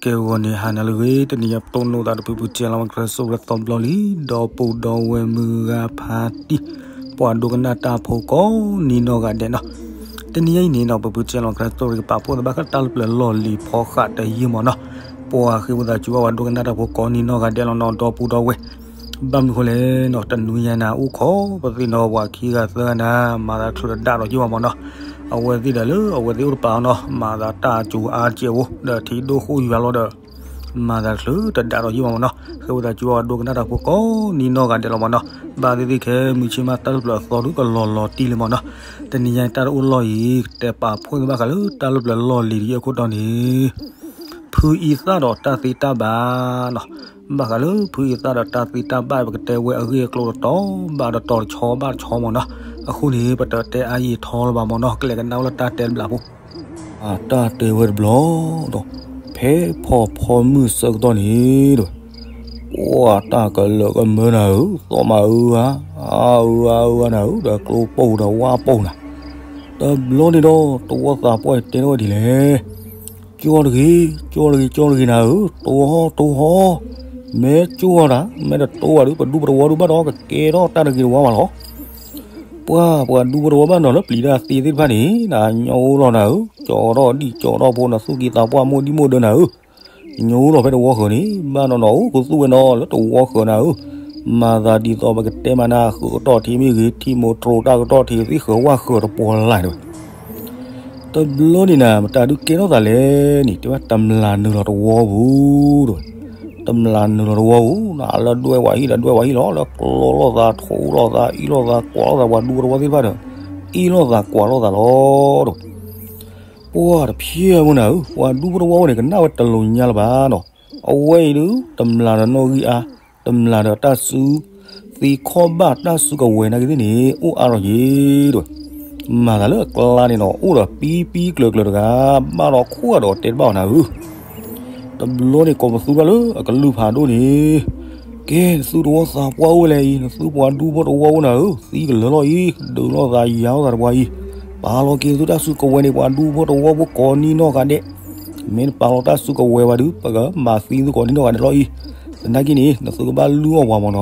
ကဲဂီၤန့ၣ် ဟါနၤလၢအဂ့ၤ, တနံၤညါပတိၢ်နီၣ်သးဒီးဖုဖုကၠဲလီၤဝဲကရၢစိၣ်ဝဲသီဘျီလံ, ဒီပုၢ်ဒီဝဲၢ်မုၢ်ဂၤဖးတံၢ်, ပှၤဒိကနၣ်တၢ်ဖိကိးနံၤနီၢ်ဂၤဒဲးနီၤ. တနံၤညါအံၤန့ၣ်နီၤ ဖုဖုကၠဲလီၤဝဲကရၢစိၣ်ကပာ်ဖှိၣ်သးဘၣ်ဃးတၢ်လၢပျၢၤလီၢ်လံၤဖီဃးတယုၢ်မ့ၢ်နီၤ, ပှၤဃ့ဝံသးစူၤဘၣ်ပှၤဒိကနၣ်တၢ်ဖိကိးနံၤနီၢ်ဂၤဒဲးလီၤနီၤ ဒီပုၢ်ဒီဝဲၢ် ဘၣ်မနုၤဃိလဲၣ်နီၤ တနွံညါနၤအိၣ်ခိးပသ့ၣ်နီၤ ပှၤခံဂၤသၢဂၤနၤ မၤသးချုးတဒၣ်ဒီးယုၢ်ဘၣ်မ့ၢ်နီၤ, အဝဲသ့ၣ်ဒီးလၢအဝဲသ့ၣ်အိၣ်တပၤအီၤနီၤ မၤသးတၢ်စူၤအါစဲးဖိ ဒီးထံဒိၣ်ဃိၣ်ယွၤလီၤဒီး မၤသးချုးတဒၣ်ဒီးယုၢ်ဘၣ်မ့ၢ်နီၤ, ဃ့ဝံသးစူၤဘၣ်ပှၤဒိကနၣ်တၢ်ဖိကိးနံၤနီၢ်ဂၤဒဲးလီၤမ့ၢ်နီၤ, ဘၣ်သ့ၣ်သ့ၣ်ခဲမုၢ်ဆ့ၣ်မးတၢ်လၢပျၢၤအသီဒုကလီၤလီၤတံၢ်လံမ့ၢ်နီၤ, တနံၤညါတၢ်တအိၣ်လီၢ်အံၤ ကတဲပာ်ဖှိၣ်သ့ဘၣ်ဃးလၢတၢ်လၢပျၢၤလီၢ်လံၤတယုၢ်အခိၣ်တီန့ၣ် ဖုအံသၣ်ဒီးတၢ်သ့တၢ်ဘၣ်နီၤ, ဘၣ်ဃးလၢဖုအံသၣ်ဒီးတၢ်သ့တၢ်ဘၣ် ပကတဲဝဲအဂ့ၢ်အကျိၤတတီၤဘၣ်တတီၤ တဆီဘၣ်တဆီမ့ၢ်နီၤ, အဃိန့ၣ် ပတတဲအါယံာ်ထီလၢၤဘၣ်မ့ၢ်နီၤ ကလဲၤကနၣ်ဝဲလၢတၢ်တဲတဘျီဖိ အတၢ်တဲဝဲတဘျီဒီး ဖဲဖီဖီမုၢ်ဆၢကတီၢ်န့ၣ်ဒီး ပှၤတၢ်ကလၢာ်ကမၢနၤဧၢ သီၣ်မးအၢဧါ အၢဧါအၢဧါနၤဧၢ ဒီးကျိပိၢ်ဒီးဝၣ်ပိၢ်နၤ, တဘျီန့ၣ်ဒီး တဝီသးပှၢ်တဲထီၣ်ဝဲဒ်လဲၣ် ကၠီတဂ့ၤ, ကၠီတဂ့ၤ, ကၠီတဂ့ၤနၤဧၢ, တိၢ်ဟီ, တိၢ်ဟီ, မ့ၢ်ကၠီတၢ်, မ့ၢ်တတိၢ်ဘၣ်ဒီး ပဒူဖိတဝီဒုးဘၣ်ဒီး ကကဲထီၣ်တၢ်တဂ့ၤတဝါဘၣ်လီၤ. ပှၤ, ပှၤဒူဖိတဝီဘၣ်နီၤလၢပျံၤတၢ်သ့သ့ၣ်တဖၣ်န့ၣ် နညီအိၣ်လီၤနၤဧၢ, ကၠီထီၣ်ဒံၣ်ကၠီထီၣ်ဖိ နသူၣ်ကံၢ်သးပှၢ်မိၢ်ဒံၣ်မိၢ်ဒၢနၤဧၢ, ညီအိၣ်လီၤဖဲတဝီဃၢၤန့ၣ် ဘၣ်နီၢ်နီၢ်အိၣ်ကသူၣ်ဝဲနီၤလၢတဝီဃၢၤနၤဧၢ, မၤသးဒ်သိးပကတဲမးနၤ ဃုာ်ကတီၢ်ထံမ့ၢ်ဂ့ၤ ထံမိၢ်တြိၤတၢ်ကတီၢ်ထံ သ့ဃၢၤဝၣ်ဃၢၤတပီၤလၢ်န့ၣ်ဝဲ တဘျီန့ၣ်နၤ မတၤဒုးကဲထီၣ်သးလဲၣ်န့ၣ် တဲဝဲတမျၢ်နုာ်လီၤတဝီပူၤ, တမျၢ်နုာ်လီၤတဝီပူၤ နလၢဒွဲၣ်ဝဲဟံၣ်ဒီးဒွဲၣ်ဝဲဟံၣ်လီၤ လၢကျီလိာ်သး ထိလိာ်သး အ့ၣ်လိာ်သး ကွၢ်လိာ်သး ပှၤဒူဖိတဝီသ့ၣ်တဖၣ်ဒီး အ့ၣ်လိာ်သး ကွၢ်လိာ်သးလီၤဒီး ပှၤတဖျဲၣ်မုၢ်နၤဧၢ, ပှၤဒူဖိတဝီဝဲန့ၣ် ကနၣ်ဝဲတလိၤညါလၢၤဘၣ်နီၤ, အဝဲအံၤဒုး တမျၢ်ဒီးနီၣ်ဂံၢ်အါ, တမျၢ်ဒီးတၢ်စု သ့ခီဘၣ်တၢ်စုကဝဲၤနာ်က့သ့ၣ်န့ၣ် အိၣ်အါထီၣ်ယ့ၤဒိၣ်ဝဲ, မၤသးလၢအကျါန့ၣ်နီၤ အိၣ်ဒီးပံပံကျၢၤကျၢၤတဂၤ ဘၣ်ဒီးခိၣ်ဒီးတဲတဘၣ်အီၤနၤဧၢ တဘျီန့ၣ် ကိးပသူဘၣ်လၢအကလုၢ်ဖးဒိၣ်န့ၣ်, ကဲ နသုတဝီသးပှၢ်အိၣ်ဝဲလဲၣ်အံၤ, နသုပှၤဒူဖိတဝီဖိနၤဧၢ, သံကလၢာ်လီၤအံၤ, ဒုးလိာ်သးယၤလိာ်သးတပှၤအံၤ, ပာ်လီၤက့ၤသုတၢ်စုကဝဲၤန့ၣ် ပှၤဒူဖိတဝီဖိကိးနံၤနီၢ်ဂၤဒဲး, မ့ၢ်နပာ်လီၤတၢ်စုကဝဲၤဝဲဒုး ပကမၤသံသုကိးနံၤနီၢ်ဂၤဒဲးလီၤအံၤ, သနာ်က့န့ၣ် နသုကဘၣ်လုၢ်အီၣ်ပှၤမ့ၢ်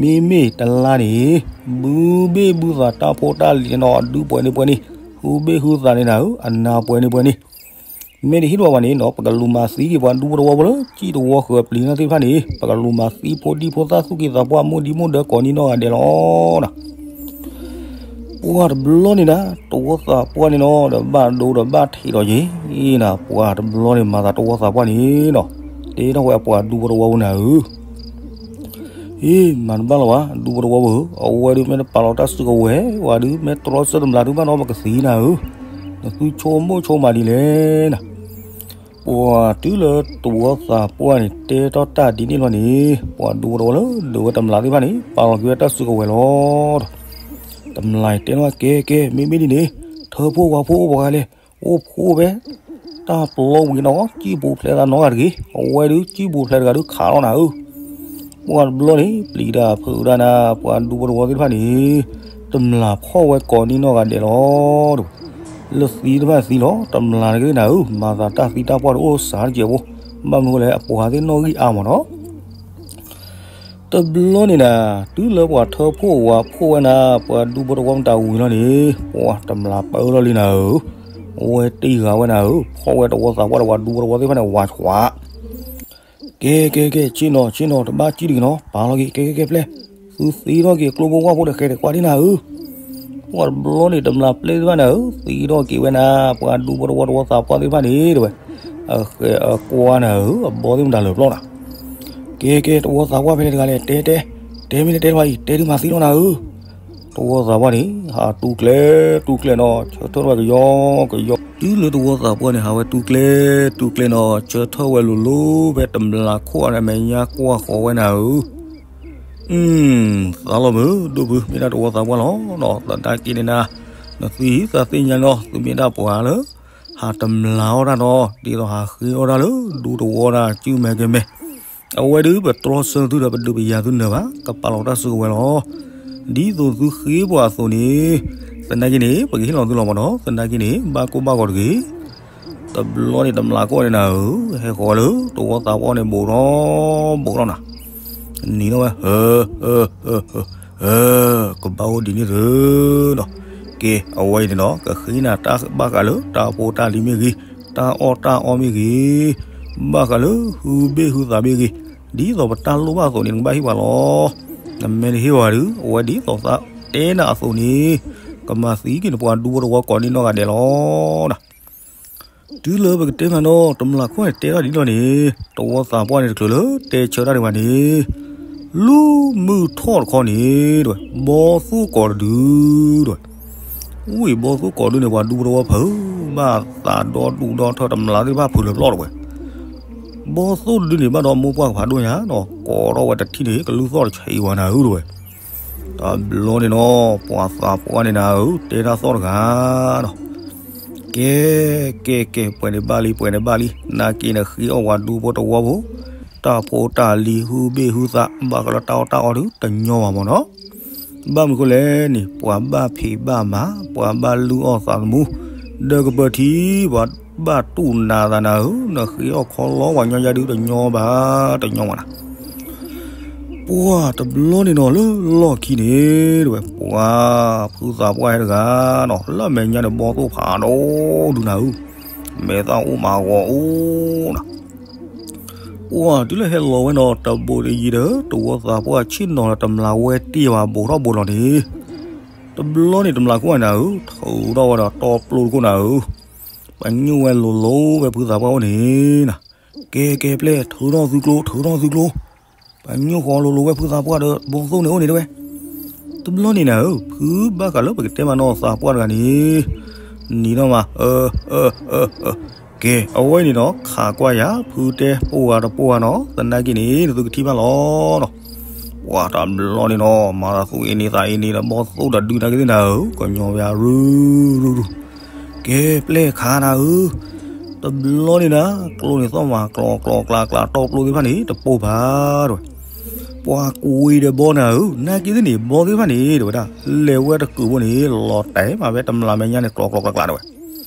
နီၤ, မ့မ့ၢ်တလါန့ၣ် ဘုဘ့ၣ်ဘုသးတၢ်ဖိတၢ်လံၤန့ၣ်နီၤ အဒုပှဲၤန့ၢ်ပှဲၤန့ၣ်, ဟုဘ့ၣ်ဟုသးန့ၣ်နၤဧၢ, အနၢ်ပှဲၤန့ၢ်ပှဲၤန့ၣ် မ့ၢ်တဟ့ၣ်လီၤပှၤန့ၣ်နီၤ ပကလူၤမၤသံက့ၤပှၤဒူဖိတဝီဖိလၢ ကံၣ်တဝီဃၢၤပျံၤန့ၣ်သ့ၣ်တဖၣ်န့ၣ် ပကလူၤမၤသံဖိဒံဖိသၣ်သူၣ်ကံၢ်သးပှၢ်မိၢ်ဒံမိၢ်ဒၢကိးနံၤနီၢ်ဂၤဒဲးလီၤနီၤ. ပှၤတဘျီန့ၣ်နၤ တဝီသးပှၢ်န့ၣ်နီၤ ဒီးဘၣ်ဒိဒီးဘၣ်ထံးဒီးယ့ၤနၤ ပှၤတဘျီန့ၣ်မၤသးတဝီသးပှၢ်န့ၣ်နီၤ တဲထီၣ်ဝဲအပှၤဒူဖိတဝီဖိနၤဧၢ အ့ မၤတဘၣ်လီၤဘၣ် ဒူဖိတဝီဖိဧၢ, အဝဲဒုးမ့ၢ်တပာ်လီၤတၢ်စုကဝဲၤ ဝဲဒုးမ့ၢ်တြီဆၢတမျၢ်ဒုးဘၣ်နီၤ ပကသံနၤဧၢ, နသုဆိကမိၣ်ဆိကမးဒ်လဲၣ်နၤ. ပှၤတုၤလၢတဝီသးပှၢ်န့ၣ် တဲထီၣ်တၢ်ဒ်န့ၣ်လီၤန့ၣ် ပှၤဒူဖိတဝီလၢဒုးဝဲတမျၢ်သ့ၣ်တဖၣ်န့ၣ် ပာ်လီၤက့ၤဝဲတၢ်စုကဝဲၤလီၤဒီး တမျၢ်အံၤတဲထီၣ်ကဲကဲ မ့မ့ၢ်ဒ်န့ၣ် ထၢဖှိၣ်ဝၤဖှိၣ်အိၣ်ပှၤဂၤလဲၣ်, အိၣ်ဖှိၣ်ဖဲ တၢ်ပျီဝံၤနီၤ ကံၣ်ပူၤဖျဲးသးနီတဂၤတဂ့ၤ, အဝဲဒုးကံၣ်ပူၤဖျဲးတဂၤဒုးခးလီၤနၤဧၢ ပှၤတဘျီန့ၣ် ပျံၤတၢ်ဖုးတၢ်နၤ ပှၤဒူဖိတဝီသ့ၣ်တဖၣ်န့ၣ် တမျၢ်ဖီၣ်ဝဲကိးနံၤနီၢ်ဂၤဒဲးလီၤ. လၢသံတဖၣ်သံလီၤ တမျၢ်န့ၣ်ကသ့ၣ်နၤဧၢ, မၤသးတၢ်သံတၢ်ပှၢ်တအိၣ်စှၤတစဲးဖိ, ဘၣ်မနုၤဃိလဲၣ် အပှၤသ့ၣ်နီၣ်ဂံၢ်အါမးနီၤ တဘျီန့ၣ်နၤ တုၤလၢပှၤထၢဖှိၣ်ဝၤဖှိၣ်ဝဲနၤ ပှၤဒူဖိတဝီမတၤဝံၤလီၤန့ၣ် ပှၤတမျၢ်ပၢလီၤလံနၤဧၢ, အဝဲတံၢ်ဃာ်ဝဲနၤဧၢ, ဖီၣ်ဝဲတဝီသးပှၢ်ဒီးပှၤဒူဖိတဝီသ့ၣ်တဖၣ်န့ၣ် ဝၤဆှး ကဲကဲကဲ ဆ့ၣ်နီၤ ဆ့ၣ်နီၤ တဘၣ်စံၣ်တဂ့ၤနီၤ ပာ်လီၤက့ၤ ကဲကဲကဲပျဲၢ်, သုသ့ထီၣ်က့ၤကျိဖိဝၣ်ဖိဒီးဃဲၤတကွၢ်ဒ်နၤဧၢ, ပှၤတဘျီန့ၣ် တမျၢ်ပျဲၢ်သ့ၣ်တဖၣ်နၤဧၢ, သ့ထီၣ်က့ၤဝဲနၤ ပှၤဒူဖိတဝီတဝီသးပှၢ်သ့ၣ်တဖၣ်န့ၣ် တဲဝဲ, အဃဲၤအကွၢ်နၤဧၢ, အဘီသ့ၣ်မတၤလၢာ်ပျီနၤ, ကဲကဲ တဝီသးပှၢ်ဖဲလဲၣ်တဂၤလဲၣ် တဲတဲ, တဲမ့ၢ်နတဲတဖၣ်အံၤ တဲဒုးမၤသံလီၤနၤဧၢ တဝီသးပှၢ်န့ၣ် ဟးတူၢ်ကျဲ တူၢ်ကျဲနီၤ ဆၢထၢၣ်ထီၣ်ဝဲကယီကယီ, တုၤလၢတဝီသးပှၢ်န့ၣ် ဟးဝဲတူၢ်ကျဲ တူၢ်ကျဲနီၤ ဆၢထၢၣ်ဝဲလိၤလိၤ ဖဲတမျၢ်ခိၣ်အမဲာ်ညါကွၢ်ဃီၤဝဲနၤဧၢ, သးလီၤမုာ် ဒိၣ်ဖု မ့ၢ်ဒၣ်တဝီသးပှၢ်လီၤနီၤ, သနာ်က့န့ၣ်နၤ, နသုဟံးသးသ့ၣ်ညါနီၤ သုမ့ၢ်ဒၣ်ပှၤလၢ ဟးတမျၢ်အီၣ်တၢ်နီၤ ဒ်သိးဟးဃ့အီၣ်တၢ်လၢ ဒူတဝီဒၣ် ကုမဲာ်ကမဲာ် အဝဲဒုးပတြီဆၢသုဒီးပဒုးပယၤသုနၢၤဘၣ် ကပာ်လီၤတၢ်စုကဝဲၤလီၤ. ဒ်သိးသုဃ့ပှၤအသိးန့ၣ်, သနာ်က့န့ၣ် ပကဟ့ၣ်လီၤသုလီၤမးနီၤ, သနာ်က့န့ၣ် ဘၣ်ကိၢ်ဘၣ်ဂီၤတဂ့ၤ. တဘျီန့ၣ်တမျးခိၣ်န့ၣ်နၤဧၢ, ဟဲဃီၤလၢတဝီသးပှၢ်န့ၣ် ဘူးထီၣ်ဘူးထီၣ်နၤ, နံၤထီၣ်ဝဲ ဟၢ ဟၢ ဟၢ ဟၢ ဟၢ, ကဘၣ်အိၣ်ဒ်န့ၣ်သုဒီး, ကဲ အဝဲအံၤန့ၣ်ဒီး ကဃ့နၤတၢ်ဘၣ်ဃးလၢတၢ်ဖိတၢ်လံၤမ့ၢ်ဂ့ၤ, တၢ်အီၣ်တၢ်အီမ့ၢ်ဂ့ၤ, ဘၣ်ဃးလၢဟုဘ့ၣ်ဟုသးမ့ၢ်ဂ့ၤ, ဒ်သိးပတၢ်လိၣ်ဘၣ်အသိးန့ၣ် နကဘၣ်ဟ့ၣ်ပှၤလီၤ. နမ့ၢ်တဟ့ၣ်ပှၤဒီး အဝဲဒ်သိးသးတဲနၤအသိးန့ၣ် ကမၤသံက့ၤနပှၤဒူဖိတဝီကိးန့ၢ်နီၢ်ဂၤဒဲးလီၤ. တုၤလၢပကတဲမးနီၤ တမျးခိၣ်န့ၣ်တဲထီၣ်ဒ်န့ၣ်လီၤန့ၣ်, တဝီသးပှၢ်န့ၣ်တချုးလၢတဲဆၢတၢ်ဒံးဘၣ်န့ၣ်, လူၤမုၢ်ထီၣ်တခီန့ၣ် တဝဲ ဘီသိၣ်ကိးတဒု တဝဲ, ဝံၤဘီသိၣ်ကိးဒုန့ၣ် ပှၤဒူဖိတဝီဖုး ဘၣ်သးဒီဒူၣ်ဒီထၢ တမျးသ့ၣ်တဖၣ်ဖုးလၢပျီၢ်တဝဲ ဘီသိၣ်တဒုန့ၣ် ဘၣ်ဒီးမိၢ်ပှၢ်ကဖးဒိၣ်ညါဒီး ကိးထီၣ်ဝဲတထံၣ်န့ၣ် ကလူၢ်သီၣ်တဆံးဝဲနၤဧၢတဝဲ. တဘျီန့ၣ်နီၤ ပှၤသးပှၢ်န့ၣ်နၤဧၢ တဲတၢ်သီၣ်တဂၤဒီး, ကဲ ကဲ ကဲ ပှဲၤန့ၣ်ဘၣ်လံ ပှဲၤန့ၣ်ဘၣ်လံ, နာ်က့နဃ့အီၣ်ပှၤဒူဖိတဝီဖိ တၢ်ဖိတၢ်လံၤဟုဘ့ၣ်ဟုသး ဘၣ်ဃးလၢတၢ်အီၣ်တၢ်အီဒုတညီဘၣ်မးနီၤ. ဘၣ်မနုၤဃိလဲၣ်န့ၣ် ပှၤဘၣ်ဖံးဘၣ်မၤ ပှၤဘၣ်လုၢ်အီၣ်သးသမူ ဒီးကပၢၤထံ ပှၤဘၣ်တူၢ်နးသးနၤဧၢ, နဃ့အီၣ်ခီလီပှၤညီယါဒုတညီဘၣ် တညီဘၣ်နၤ. ပှၤတဘျီန့ၣ်နီၤ လၢလီၢ်ခံန့ၣ် တဝဲ ပှၤဖုသးပှၢ်ဟဲတဂၤနီၤ လၢအမဲာ်ညါန့ၣ် ဘီသိၣ်ဖးဒိၣ်ဒုနၤဧၢ, မဲာ်သၣ်အိၣ်မးဂီၤအိၣ်နီၤ. ပှၤတုၤလၢဟဲလီၤဝဲနီၤ တဘိးတယံၤဒီး တဝီသးပှၢ်ဆ့ၣ်နီၤဒီးတမျးဝဲတ့ၢ်ဘၣ် ဘူးထီၣ်ဘူးလီၤန့ၣ်, တဘျီန့ၣ်တမျးခိၣ်နၤဧၢ ထုးထီၣ်ဝဲဒီးတီပျိတခိၣ်နၤဧၢ, ပှၤညိၣ်ဝဲလိၤလိၤဝဲဖုသးပှၢ်အိၣ်န့ၣ်နၤ, ကဲ ကဲ ပျဲၢ် ထုးထီၣ်သုကျိ ထုးထီၣ်သုကျိ, ပှၤညိၣ်ဃီၤလိၤလိၤဝဲဖုသးပှၢ်ဒီး ဘီသိၣ်န့ၣ်အိၣ်န့ၣ်တဝဲ. တဘျီန့ၣ်နၤဧၢ ဖုဘၣ်ဃးလၢပကတဲမးနီၤသးပှၢ်တဂၤန့ၣ် နံၤထီၣ်မး အၢ အၢ အၢ အၢ, ကဲ အဝဲန့ၣ်နီၤ ခးကွၢ်ယၤ ဖုတဲပိာ်ဂၤတပိာ်ဂၤနီၤ သနာ်က့န့ၣ် နသုကထံၣ်ဘၣ်လီၤနီၤ. ပှၤတဘျီန့ၣ်နီၤ မၤသးသူၣ်အ့န့သးအ့န့ဒီး ဘီသိၣ်တဒုနာ်က့သ့ၣ်နၤဧၢ ကညီဝဲရူရူရူ, ကဲ ပျဲၢ်ခးနၤဧၢ, တဘျီန့ၣ်နၤ ကျိန့ၣ်သီၣ်မး ကျီကျီကျါကျါ တီပျိသ့ၣ်တဖၣ်န့ၣ် တပိာ်ဘၣ်တဝဲ. ပှၤကွံာ်ဒီးဘီနၤဧၢ နာ်က့သ့ၣ်န့ၣ် ဘီသ့ၣ်တဖၣ်န့ၣ် တဝဲဒၣ် လဲၤဝဲတကုာ်ဖိန့ၣ် လီၤတဲာ်မးဝဲတမျးမဲာ်ညါန့ၣ် ကျီကျီကျါကျါတဝဲ.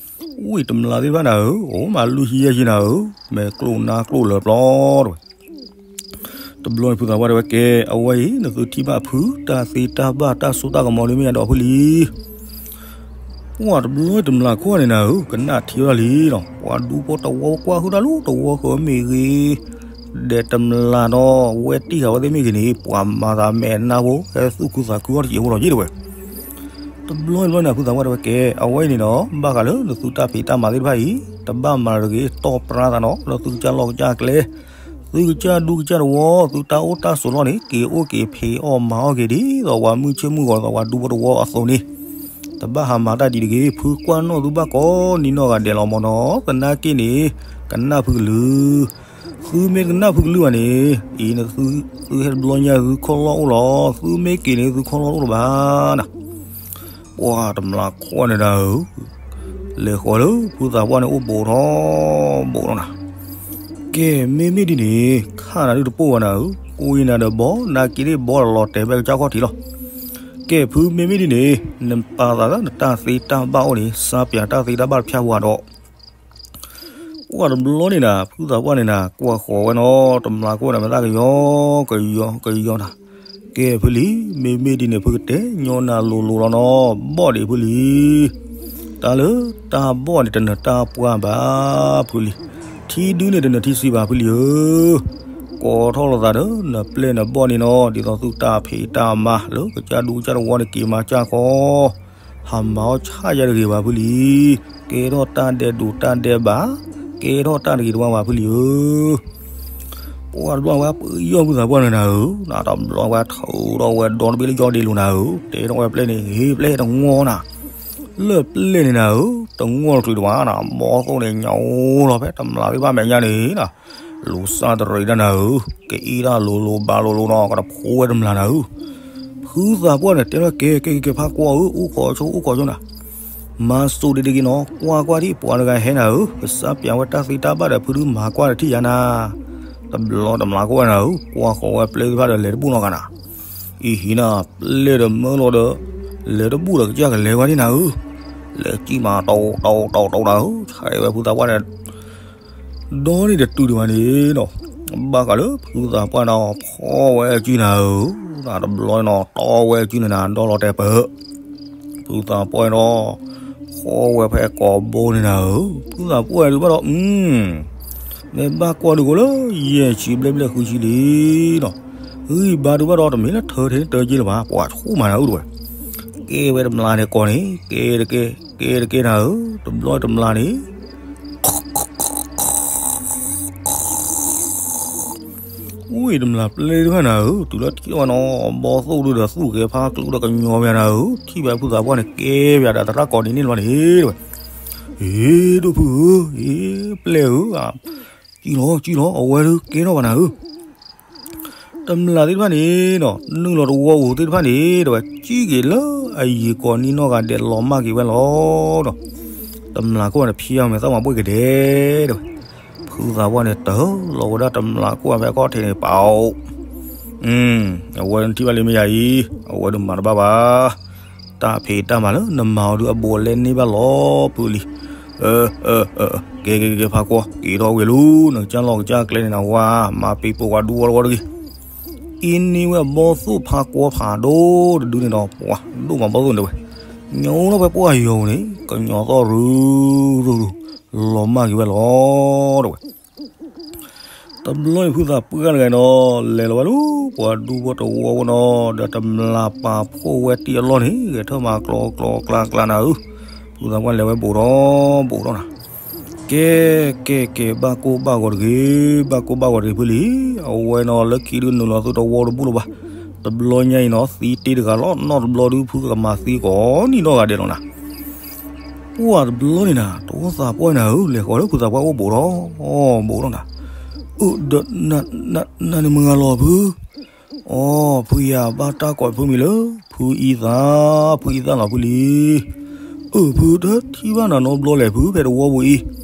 ဝံၤတမျးသ့ၣ်တဖၣ်နၤဧၢ အိၣ်မးလွံၢ်ဆံယဲၢ်ဆံနၤဧၢ, မဲာ်ကျိၣ်နါကျိၣ်လၢပျီတဝဲ. တဘျီန့ၣ်ဖုသးပှၢ်တဲဝဲ ကဲ အဝဲအံၤ နသုထံၣ်ဘၣ်ဖု တၢ်သ့တၢ်ဘၣ်တၢ်စိတၢ်ကမီၤဒုးမ့ၢ်ယါဒီးဖုလံ. ပှၤတဘျီတမျးခိၣ်န့ၣ်နၤဧၢ ကနၣ်ထံဝဲဒၣ်လံနီၤ, ပှၤဒူဖိတဝီကွၢ်ဟုၣ်တၢ်လၢတဝီဃၢၤမ့ၢ်ဂ့ၤ, ဒဲးတမျးဒီး ဝဲတံၢ်ဃာ်ဝဲသ့ၣ်မ့ၢ်ဂ့ၤန့ၣ် ပှၤမၤသးမဲာ်နါဖိ ဟဲသူၣ်ခုသးခုအီၣ်တစဲးဖိလီၤယ့ၢ်တဝဲ. တဘျီတဘျီန့ၣ် ဖုသးပှၢ်တဲဝဲ ကဲ အဝဲအံၤန့ၣ်ဒီး ဘၣ်ဃးလၢနသုတၢ်ဖံးတၢ်မၤသ့ၣ်တဖၣ်အံၤ တဘၣ်မၤတဂ့ၤ တီၢ်ပြါသးနီၤ လၢသုကစၢ်လီၢ်ကစၢ်ကျဲ သုကစၢ်ဒူကစၢ်တဝီ သုတၢ်အိၣ်တၢ်ဆိးလီၢ်န့ၣ် က့ၤအိၣ်က့ၤဖံးအီၣ်မၤအီၣ်က့ၤ ဒ်သိးပှၤမုၢ်ဆ့ၣ်မုၢ်ဂီၤ ဒ်သိးပှၤဒူဖိတဝီအသိးန့ၣ် တဘၣ်ဟးမၤတၢ်ဒ်တဂ့ၤ, ဖုကွၢ်နီၣ်သုဘၣ်ကိးနံၤနီၢ်ဂၤဒဲးလီၤမၢ်နီၤ, သနာ်က့န့ၣ် ကနၣ်ဖုကလုၢ်, သုမ့ၢ်တကနၣ်ဖုကလုၢ်ဘၣ်န့ၣ် အံၤနသု သုဟဲတဘျီညါသုခီၣ်လီၢ်အိၣ်လီၤ, သုမ့ၢ်က့ၤန့ၣ်သုခီၣ်လီၢ်အိၣ်လီၤဘၣ်နၤ. ပှၤတမျးခိၣ်န့ၣ်နၤဧၢ လဲၤဃီၤလၢဖုသးပှၢ်န့ၣ်အိၣ်ဘူးထီၣ်ဘူးထီၣ်နၤ. ကဲ မ့မ့ၢ်ဒ်န့ၣ် ခးနၤဒုတပိာ်ဘၣ်နၤဧၢ, ကွံာ်နၤဒီးဘီ နာ်က့သ့ၣ်ဘီဒီးလီၤတဲာ်ဖဲကစၢ်ခီၣ်ထံးလီၤ. ကဲ ဖုမ့မ့ၢ်ဒ်န့ၣ် နပာ်သးလၢနတၢ်သ့တၢ်ဘၣ်အိၣ်န့ၣ် စၢ်ပၠးတၢ်သ့တၢ်ဘၣ်တဖၠၣ်ဝဲဒီး ပှၤတဘျီန့ၣ်နၤ ဖုသးပှၢ်န့ၣ်နၤ ကွၢ်ဃီၤဝဲနီၤ တမျးခိၣ်န့ၣ် မ့ၢ်သးကယီ ကယီ ကယီနၤ. ကဲဖုလံ, မ့မ့ၢ်ဒ်န့ၣ် ဖုကတဲညီနၤလိၤလိၤလီၤနီၤ, ဘီၣ်ဒံးဖုလံ. တၢ်လၢတၢ်ဘီၣ်န့ၣ် တနၢၤတၢ်ပှၢ်ဘၣ်ဖုလံ. ထံဒုန့ၣ် တနၢၤထံဆံးဘၣ်ဖုလံဧၢ. ကိးထီၣ်လိာ်သးဒီး နပျဲၢ်နဘီၣ်န့ၣ်နီၤ, ဒ်သိးသုတၢ်ဖံးတၢ်မၤလၢကစၢ်ဒူကစၢ်တဝီန့ၣ် က့ၤမၤစၢ်ဃီ ဟးမၤအီၣ်ဆၣ်ယါတဂ့ၤဘၣ်ဖုလံ. ကဲထီၣ်တၢ်ဒဲးဒိးတၢ်ဒဲးဘး, ကဲထီၣ်တၢ်တဂ့ၤတဝါဘၣ်ဖုလံဧၢ. ပှၤတဘျီဝဲပယီၢ်ဖုသးပှၢ်န့ၣ်နၤဧၢ, နတဘျီဝဲထုးထီၣ်ဝဲဒီတဘ့ၣ်လၢယီၢ်ဒ့လိၤနၤဧၢ, တဲထီၣ်ဝဲပျဲၢ်န့ၣ် ဟ့ၣ်ပျဲၢ်တငီၢ်နၤ. လၢပျဲၢ်န့ၣ်နၤဧၢ, တငီၢ်တချုးတဝါနၤ, ဘီၣ်သိၣ်န့ၣ်ညါအိၣ်လီၤဖဲတမျးသ့ၣ်တဖၣ်မဲာ်ညါန့ၣ်နၤ လူၤစၢ်တရံးတၢ်နၤဧၢ, ကအံၣ်တၢ်လိၤလိၤဘၣ်လိၤလိၤနီၤ, ကတဖိဝဲတမျးနၤဧၢ. ဖုသးပှၢ်န့ၣ် တဲထီၣ်ကဲ ကဲ ကဲ ဖးကွၢ်ဧၢ, အိၣ်ခိးဆိ အိၣ်ခိးဆိနၤ. မၤစိးဒံးတဂ့ၤနီၤ, ကွၢ်ကွၢ်ထံၣ်ပှၤတဂၤဟဲနၤဧၢ, ကစၢ်ပၠးဝဲတၢ်သ့တၢ်ဘၣ်ဒီးဖုဒုမၤကွၢ်တထံၣ်ယါနၤ. တဘျီတမျးခိၣ်နၤဧၢ, ကွၢ်ဃီၤဝဲပျဲၢ်သ့ၣ်တဖၣ်ဒီးလဲၤတဘူၣ်နီတဂၤနၤ. အံၤဟံးနၤ, ပျဲၢ်ဒီးမၢလီၤဒီး လဲၤတဘူၣ်ဒီးကစၢ်ကလဲၤဝဲဒၣ်နၤဧၢ. လဲၤကံၣ်မး တီတီတီတီနၤဧၢ, ဆဲးဝဲဖုသးပှၢ်န့ၣ် ဒီန့ၣ်တတုၤဒံးဘၣ်န့ၣ်နီၤ, ဘၣ်ဃးလၢဖုသးပှၢ်န့ၣ် ဖီဝဲအစုနၤဧၢ, တဘျီနီၤ တီဝဲအစုန့ၣ်နၤ ဒီလီၤတဲာ်ပၢၢ်, ဖုသးပှၢ်ဒီး ဖီဝဲဖဲကိးဘိန့ၣ်နၤဧၢ, ဖုသးပှၢ်ဒုးဘၣ်ဒီး မ့ၢ်ဘၣ်ကွၢ်ဒုးကိးလၢ ယဲၢ်ဆံဘျဲၣ်ဘျဲၣ်ဃုဆံလံနီၤ, ဂံၢ်ဘါဒုးဘၣ်ဒီး တမ့ၢ်လၢထၢထဲတၢ်က့လၢၤဘၣ်, ပှၤဆူၣ်မးနၤဧၢတဝဲ, ကဲဝဲတမျးန့ၣ်ကိးန့ၣ် ကဲတကဲ ကဲတကဲနၤဧၢ, တဘျီတမျးန့ၣ် ဝံၤတမျးပျဲၢ်တဖၣ်နၤဧၢ, တုၤလၢထံၣ်ဝဲနီၤ ဘီသိၣ်ဒုးဒီးသူၣ်ကဲဖးကျိဒီးကညီဝဲနၤဧၢ, ထံၣ်ဝဲဖုသးပှၢ်န့ၣ် ကဲဝဲဒၣ်တရၣ်ကိးန့ၣ်န့ၣ်လီၤန့ၣ်တဝဲ, အ့ ဒိၣ်ဖုဧၢ, အ့ ပျဲၢ်ဧၢ, ကံၣ်လီၤ ကံၣ်လီၤ အဝဲဒုးကဲထီၣ်ဘၣ်နၤဧၢ တမျးသ့ၣ်တဖၣ်န့ၣ်နီၤ နုာ်လီၤတဝီပူၤသ့ၣ်တဖၣ်န့ၣ် တဝဲ ကံၣ်က့ၤလၢအယံၤကိးနံၣ်နီၢ်ဂၤဒဲးလီၤမၢ်က့ၤဝဲလီၤနီၤ, တမျးခိၣ်န့ၣ်ဖံးအီၤမဲာ်သၣ်မၤဘှ့ၣ်ကဒဲးတဝဲ, ဖုသးပှၢ်န့ၣ် တၢ်လီၤဝဲဒၣ်တမျးခိၣ်ဖဲအခီၣ်ထံးန့ၣ် ပာ်အိၣ်, အဝဲထံၣ်ဘၣ်လံမ့ၢ်ယၤအံၤ အဝဲဒုးမၤတဘၣ်ဘၣ် တၢ်ဖံးတၢ်မၤလၢနမၤအီၤဒုးအဘူးအလဲန့ၢ်ဘၣ်လီၤဖုလံ. ကဲကဲကဲ ဖးကွီၤ က့ၤထီၣ်ဝံၤလံ နကစၢ်လီၢ်ကစၢ်ကျဲန့ၣ်နဝါ မၤပံးပိာ်ဝဲဒူဝီတဝီတဂ့ၤ. အံၤန့ၢ်ဝဲအဘီသိၣ်ဖးကွီၤဖးဒိၣ်တဒုန့ၣ်ဒီး ပှၤဒိၣ်မးဘီသိၣ်န့ၣ်တဝဲ ညိလီၤဖဲပှၢ်ယီၤပူၤန့ၣ် ကညီသီၣ်ရူၤရူၤရူၤ လီၤမၢ်က့ၤဝဲလီၤတဝဲ တဘျီန့ၣ်ဖုသးပှၢ်တဂၤနီၤ လဲၤလီၤဝဲလၢ ပှၤဒူဖိတဝီဖိနီၤ ဒီးတမျးပာ်ဖှိၣ်ဝဲတံၢ်အလီၢ်န့ၣ် ဂဲၤထၢၣ်မၤကျီကျီကျါကျါနၤဧၢ, ဖုသးပှၢ်လဲၤဝဲဘူးထီၣ်ဘူးထီၣ်နၤ, ကဲကဲကဲ ဘၣ်ကိၢ်ဘၣ်ဂီၤတဂ့ၤ, ဘၣ်ကိၢ်ဘၣ်ဂီၤတဂ့ၤဖုလံ, အဝဲနီၤလၢခံဒုးနုာ်လီၤသုတဝီတဘူၣ်လၢၤဘၣ်, တဘျီညါအံၤနီၤ သံတ့တဂၤလီၤ နီၢ်တဘျီဒုးဖုကမၤသံကိးနံၣ်နီၢ်ဂၤဒဲးလီၤနၤ ပှၢ်တဘျီန့ၣ်နၤ တဝီသးပှၢ်နၤဧၢ လဲၤဃီၤလၢဖုသးပှၢ်အိၣ်ဘူးထီၣ်ဘူးထီၣ်နၤ, အၢ ဒီး နန့ၣ်မုၢ်ဂၤလီၤဖု, အိ ဖုယၤဘၣ်တၢ်ကိးဖုမံၤလၢ ဖုအံသၣ်, ဖုအံသၣ်လီၤဖုလံ. အၢ ဖုတထံၣ်ဘၣ်နၤနီတဘျီလဲၣ်ဖု ဖဲတဝီပူၤအံၤ.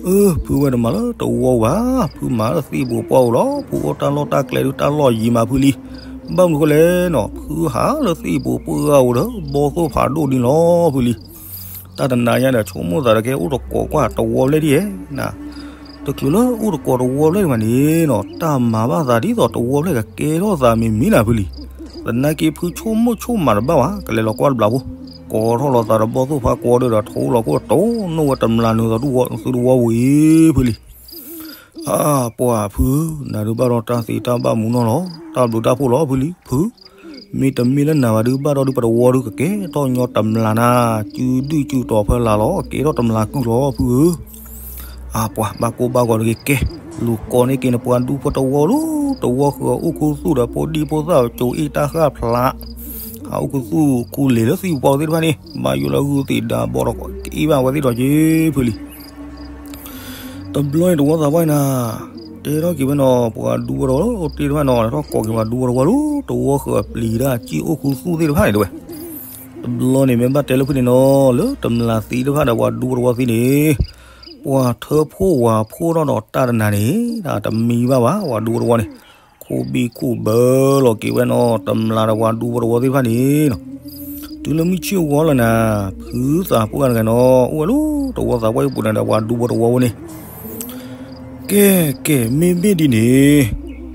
အၢ ဖုဝဲတမၤလၢတဝီပူၤဘၣ်, ဖုမၤလၢသ့ၣ်ပူၤပှၢ်ပူၤလီၤ. ဖုအိၣ်တၢ်လီၢ်တၢ်ကျဲဒုးတၢ်လီၢ်ယံၤမးဖုလံ. ဘၣ်မနုၤဃိလဲၣ်နီၤ, ဖုဟးလၢသ့ၣ်ပူၤပှၢ်ပူၤဒီး ဘီသိၣ်ဖးဒိၣ်ဒ်န့ၣ်လီၤဖုလံ. တၢ်တနၤညါဒီး ဆိကမိၣ်သးဒီးကဟဲအိၣ်တကိးကွၢ်တဝီဖျၢၣ်ဒ်ယဲၢ်နၤ, တချုးလၢအိၣ်တကိးတဝီဖျၢၣ်ဒံးဘၣ်န့ၣ်နီၤ, တၢ်မၤဘၣ်သးဒ်သိးတဝီဖျၢၣ်ကကဲထီၣ်သးမံၤမံၤနၤဖုလံ. သနာ်က့ဖုဆိကမိၣ်ဆိကမးတဘၣ်ဘၣ်, ကလဲၤလီၤကွၢ်တဘျီဖိ, ကိးထီၣ်လီၤသးဒီးဘီသိၣ်ဖးကွီၤဒီး ထိလီၤခိၣ်တိၢ်နီၣ်ဝဲတမျးနုာ်သိးသုတဝီပူၤအံၤဖုလံ. အၢ ပှၤဖု, နၤဒုးဘၣ်ဒီးတၢ်သ့တၢ်ဘၣ်မူနီၢ်လီၤ, တၢ်ဘျုးတၢ်ဖှိၣ်လီၤဖုလံ. ဖု, မ့တမ့ၢ်လၢနၤဘၣ်ဒုးဘၣ်ဒီးဒုးပတဝီဒုးကကဲထီၣ်ညီတမျးနၤ, စုဒုၣ်စုတီၤဖီလာ်လီၤ, ကဲထီၣ်တမျးကုၢ်လီၤဖုဧၢ. အၢ ပှၤဘၣ်ကိၢ်ဘၣ်ဂီၤတဂ့ၤကဲ, လူၤကိးန့ၢ်က့ၤနပှၤဒူဖိတဝီလီၤ, တဝီဃုာ်အီၤအိၣ်ခူသူၣ်ဒီးဖိဒံဖိသၣ် ကၠိအ့ၣ်တၢ်ဃၣ်ဖျါ, ဟးအိၣ်ခူသူၣ်ခူလ့ၤလၢသ့ၣ်ပူၤပှၢ်ပူၤသ့ၣ်တဖၣ်န့ၣ်, ဘၣ်ယိၣ်လၢဂုၢ်သ့ၣ်ဒါဘီဒီး ကအ့ၣ်ဘၣ်ဝဲသ့ၣ်ဒီးက့ၤဖုလံ. တဘျီန့ၣ်တဝီသးပှၢ်နၤ, တဲထီၣ်က့ၤဝဲနီၤ ပှၤဒူဖိတဝီသ့ၣ်တဖၣ်နီၤ, လဲၤထီၣ်ကိးက့ၤပှၤဒူဖိတဝီလီၤ, တဝီဃုာ်အပျံၤတၢ် ကၠိအိၣ်ခူသူၣ်သ့ၣ်တဖၣ်န့ၣ်တဝဲ. တဘျီန့ၣ်မ့ၢ်ဘၣ်တဲလၢဖုန့ၣ်နီၤ, လၢတမျးသံတဖၣ်ဒီးပှၤဒူဖိတဝီသံန့ၣ်, ပှၤထၢဖှိၣ်ဝၤဖှိၣ်ထီၣ်ဒီးတၢ်တနၤန့ၣ်, တမံဘၣ်ဘၣ် ပှၤဒူဖိတဝီန့ၣ်, ခိၣ်ဘံၣ်ခိၣ်ဘၢလီၤက့ၤဝဲနီၤ, တမျးဒီးပှၤဒူဖိတဝီသ့ၣ်တဖၣ်န့ၣ်နီၤ. တုၤလၢမုၢ်ဆ့ၣ်ဝီလီၤနၤ, ဖုသးပှၢ်တဂၤနီၤ, အိၣ်ဝဲလၢတဝီသးပှၢ်အံၤပူၤန့ၣ်ဒီးပှၤဒူဖိတဝီဖိန့ၣ် ကဲကဲ မ့မ့ၢ်ဒ်န့ၣ်,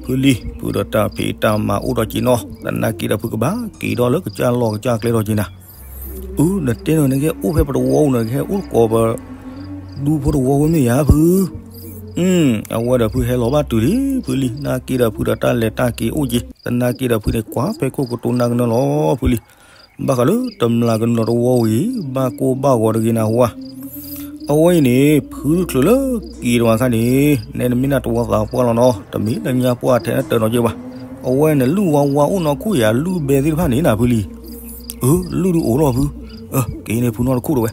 ဖုလံ, ဖုဒီးတၢ်ဖံးတၢ်မၤအိၣ်ဒီးက့ၤနီၤ, သနာ်က့ဒီးဖုကဘၣ်က့ၤထီၣ်လၢကစၢ်လီၢ်ကစၢ်ကျဲထီၣ်က့ၤနၤ. အၢ နတဲနီၤ နကဟဲအိၣ်ဖဲပတဝီပူၤနီၤ, နကဟဲအိၣ်ကိးပဒူဖိတဝီဖိမ့ၢ်ဧါဖု. အဝဲဒီးဖုဟဲလီၤဘၣ်တုၤလံ ဖုလံ, သနာ်က့ဒီးဖုဒီးတၢ်လဲၤတၢ်က့ၤအိၣ်က့ၤ, သနာ်က့ဒီးဖုန့ၣ် ကွၢ်ဖဲခိၣ်ကတိၤနၢ်ကနၢလီၤဖုလံ. ဘၣ်ဃးလၢတမျးကနုာ်လီၤတဝီဝံၤ ဘၣ်ကိၢ်ဘၣ်ဂီၤတဂ့ၤနၤဝါ. အဝဲအံၤန့ၣ် ဖုတချုးလၢက့ၤတဝီခါန့ၣ် နဲနမ့ၢ်နၢ်တဝီသးပှၢ်လီၤနီၤ, တမ့ၢ်လၢညါပှၢ်ထဲနတၢၤနီၤက့ဘၣ်. အဝဲန့ၣ်လုၢ်ဝါဝါအိၣ်နီၢ်ခိၣ်ယၤ လုၢ်ဘဲသ့ၣ်တဖၣ်န့ၣ်နၤဖုလံ. အၢ လုၢ်ဒုးအိၣ်လီၤဖု. က့ၤန့ၣ်ဖုနီၢ်တခိၣ်တဝဲ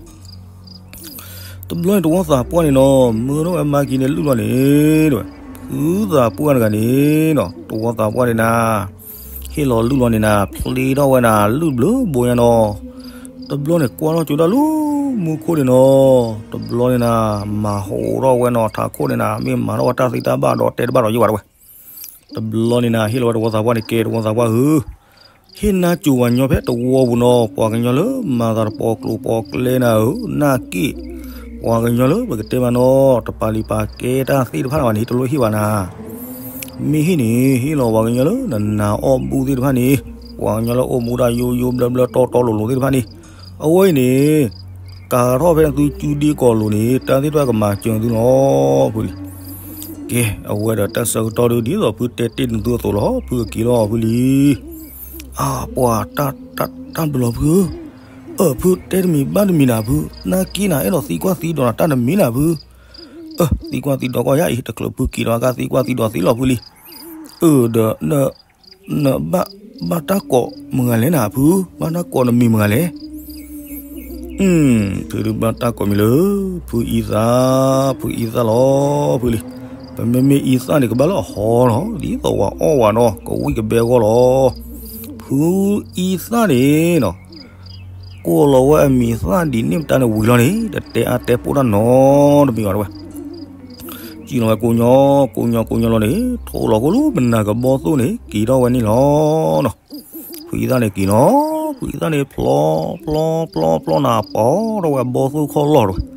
တဘျီန့ၣ်တဝီသးပှၢ်န့ၣ်နီၤ, မၢထီၣ်ဝဲမၤက့ၤန့ၣ်လုၢ်လီၤန့ၣ်တဝဲ, ဖုသးပှၢ်တဂၤန့ၣ်နီၤ, တဝီသးပှၢ်န့ၣ်နၤ, ဟ့ၣ်လီၤလုၢ်လီၤန့ၣ်နၤ, ဖျ့ထီၣ်ဝဲနၤ လုၢ်ဘျၢဘိညါနီၤ. တဘျီန့ၣ်ကွၢ်ထီၣ်ကၠိဒၣ်လၢမူခိၣ်န့ၣ်နီၤ, တဘျီန့ၣ်နၤ, မၤဟးဂီၤထီၣ်ဝဲနီၤ ထးခိၣ်န့ၣ်နၤ, မ့ၢ်မၤထီၣ်ဝဲတၢ်သ့တၢ်ဘၣ်ဒီးတဲတဘၣ်ဒီးယ့ၢ်ဝဲတဝဲ. တဘျီန့ၣ်နၤ ဟ့ၣ်လီၤဝဲတဝီသးပှၢ်န့ၣ် ကဲတဝီသးပှၢ်ဧၢ, ဟ့ၣ်နါစိၤပှၤကညီဖဲတဝီပူၤနီၤ, ပှၤကညီလၢမၤသးတပိာ်ကျိၤပိာ်ကျဲနၤဧၢ, နာ်က့ၢ် ပှၤကညီလၢပကတဲမးနီၤ တပာ်လုၢ်ပာ်ကဲတၢ်သ့ၣ်တဖၣ်ဘၣ်န့ၣ် တလိၣ်ဟ့ၣ်ဘၣ်နၤ. မ့ၢ်ဟ့ၣ်န့ၣ် ဟ့ၣ်လီၤပှၤကညီလၢနနးအီၣ်ဘူၣ်သ့ၣ်တဖၣ်န့ၣ်, ပှၤကညီလၢအိၣ်မူတၢ်ယိယိဘျၢဘျၢတီတီလိၤလိၤသ့ၣ်တဖၣ်န့ၣ်, အဝဲအံၤန့ၣ် ကၤထီၣ်ဖဲနသုကၠူဒ့ကီၤလိၤန့ၣ် တၢ်သ့ၣ်တဖၣ်ကမၤစၢၤသုလီၤ ဖုလံ. ကဲ အဝဲဒီးတၢ်ဆၢကတီၢ်ဒုး ဒ်သိးဖုတဲတ့ၢ်နသုအသိးလီၤ, ဖုကက့ၤလီၤ ဖုလံ. အၢ ပှၤ တၢ်ဘျီဖုဧၢ, အၢ ဖုတဲတမံၤဘၣ်တမံၤနၤဖု, နာ်က့ၢ်နၤ အဲၣ်ဒိးသံကွၢ်သံဒိးနၤတၢ်တမံၤနၤဖု, အၢ သံကွၢ်သံဒိးကီၢ်ယါအံၤ တချုးဖုက့ၤလီၤကါ သံကွၢ်သံဒိးသံလီၤ ဖုလံ. အၢ ဒီး နဘၣ်တၢ်ကိးမဂၤလဲၣ်နၤဖု, ဘၣ်တၢ်ကိးနမံၤမဂၤလဲၣ်. ဖုဒုးဘၣ်တၢ်ကိးမံၤလၢ ဖုအံသၣ်, ဖုအံသၣ်လီၤ ဖုလံ. ပမ့မ့ၢ်အံသၣ်န့ၣ် ကဘၣ်လၢအဟီလီၤ, ဒ်သိးဝဲအီၣ်ဝဲနီၤ ကဝံၣ်ကဘဲအဂီၢ်လီၤ. ဖုအံသၣ်န့ၣ်နီၤ ကိးလီၤဝဲအမံၤသၣ်ဒ်န့ၣ်မတၤန့ၣ်ဝံၤလီၤန့ၣ် တတဲအါတဲပိာ်တၢ်နီတမံၤဘၣ်တဝဲ. စံၣ်လီၤဝဲကိးညီ, ကိးညီကိးညီလီၤန့ၣ် ထိးလီၤကိၣ်လၢပနၢ်ကဘီသိၣ်န့ၣ် က့ၤထီၣ်ဝဲန့ၣ်လီၤနီၤ. ဖုအံသၣ်န့ၣ်က့ၤနီၤ, ဖုအံသၣ်န့ၣ်ဖျီ ဖျီ ဖျီ ဖျီနၤ ပိာ်ထီၣ်ဝဲဘီသိၣ်ခီၣ်လီၢ်တဝဲ.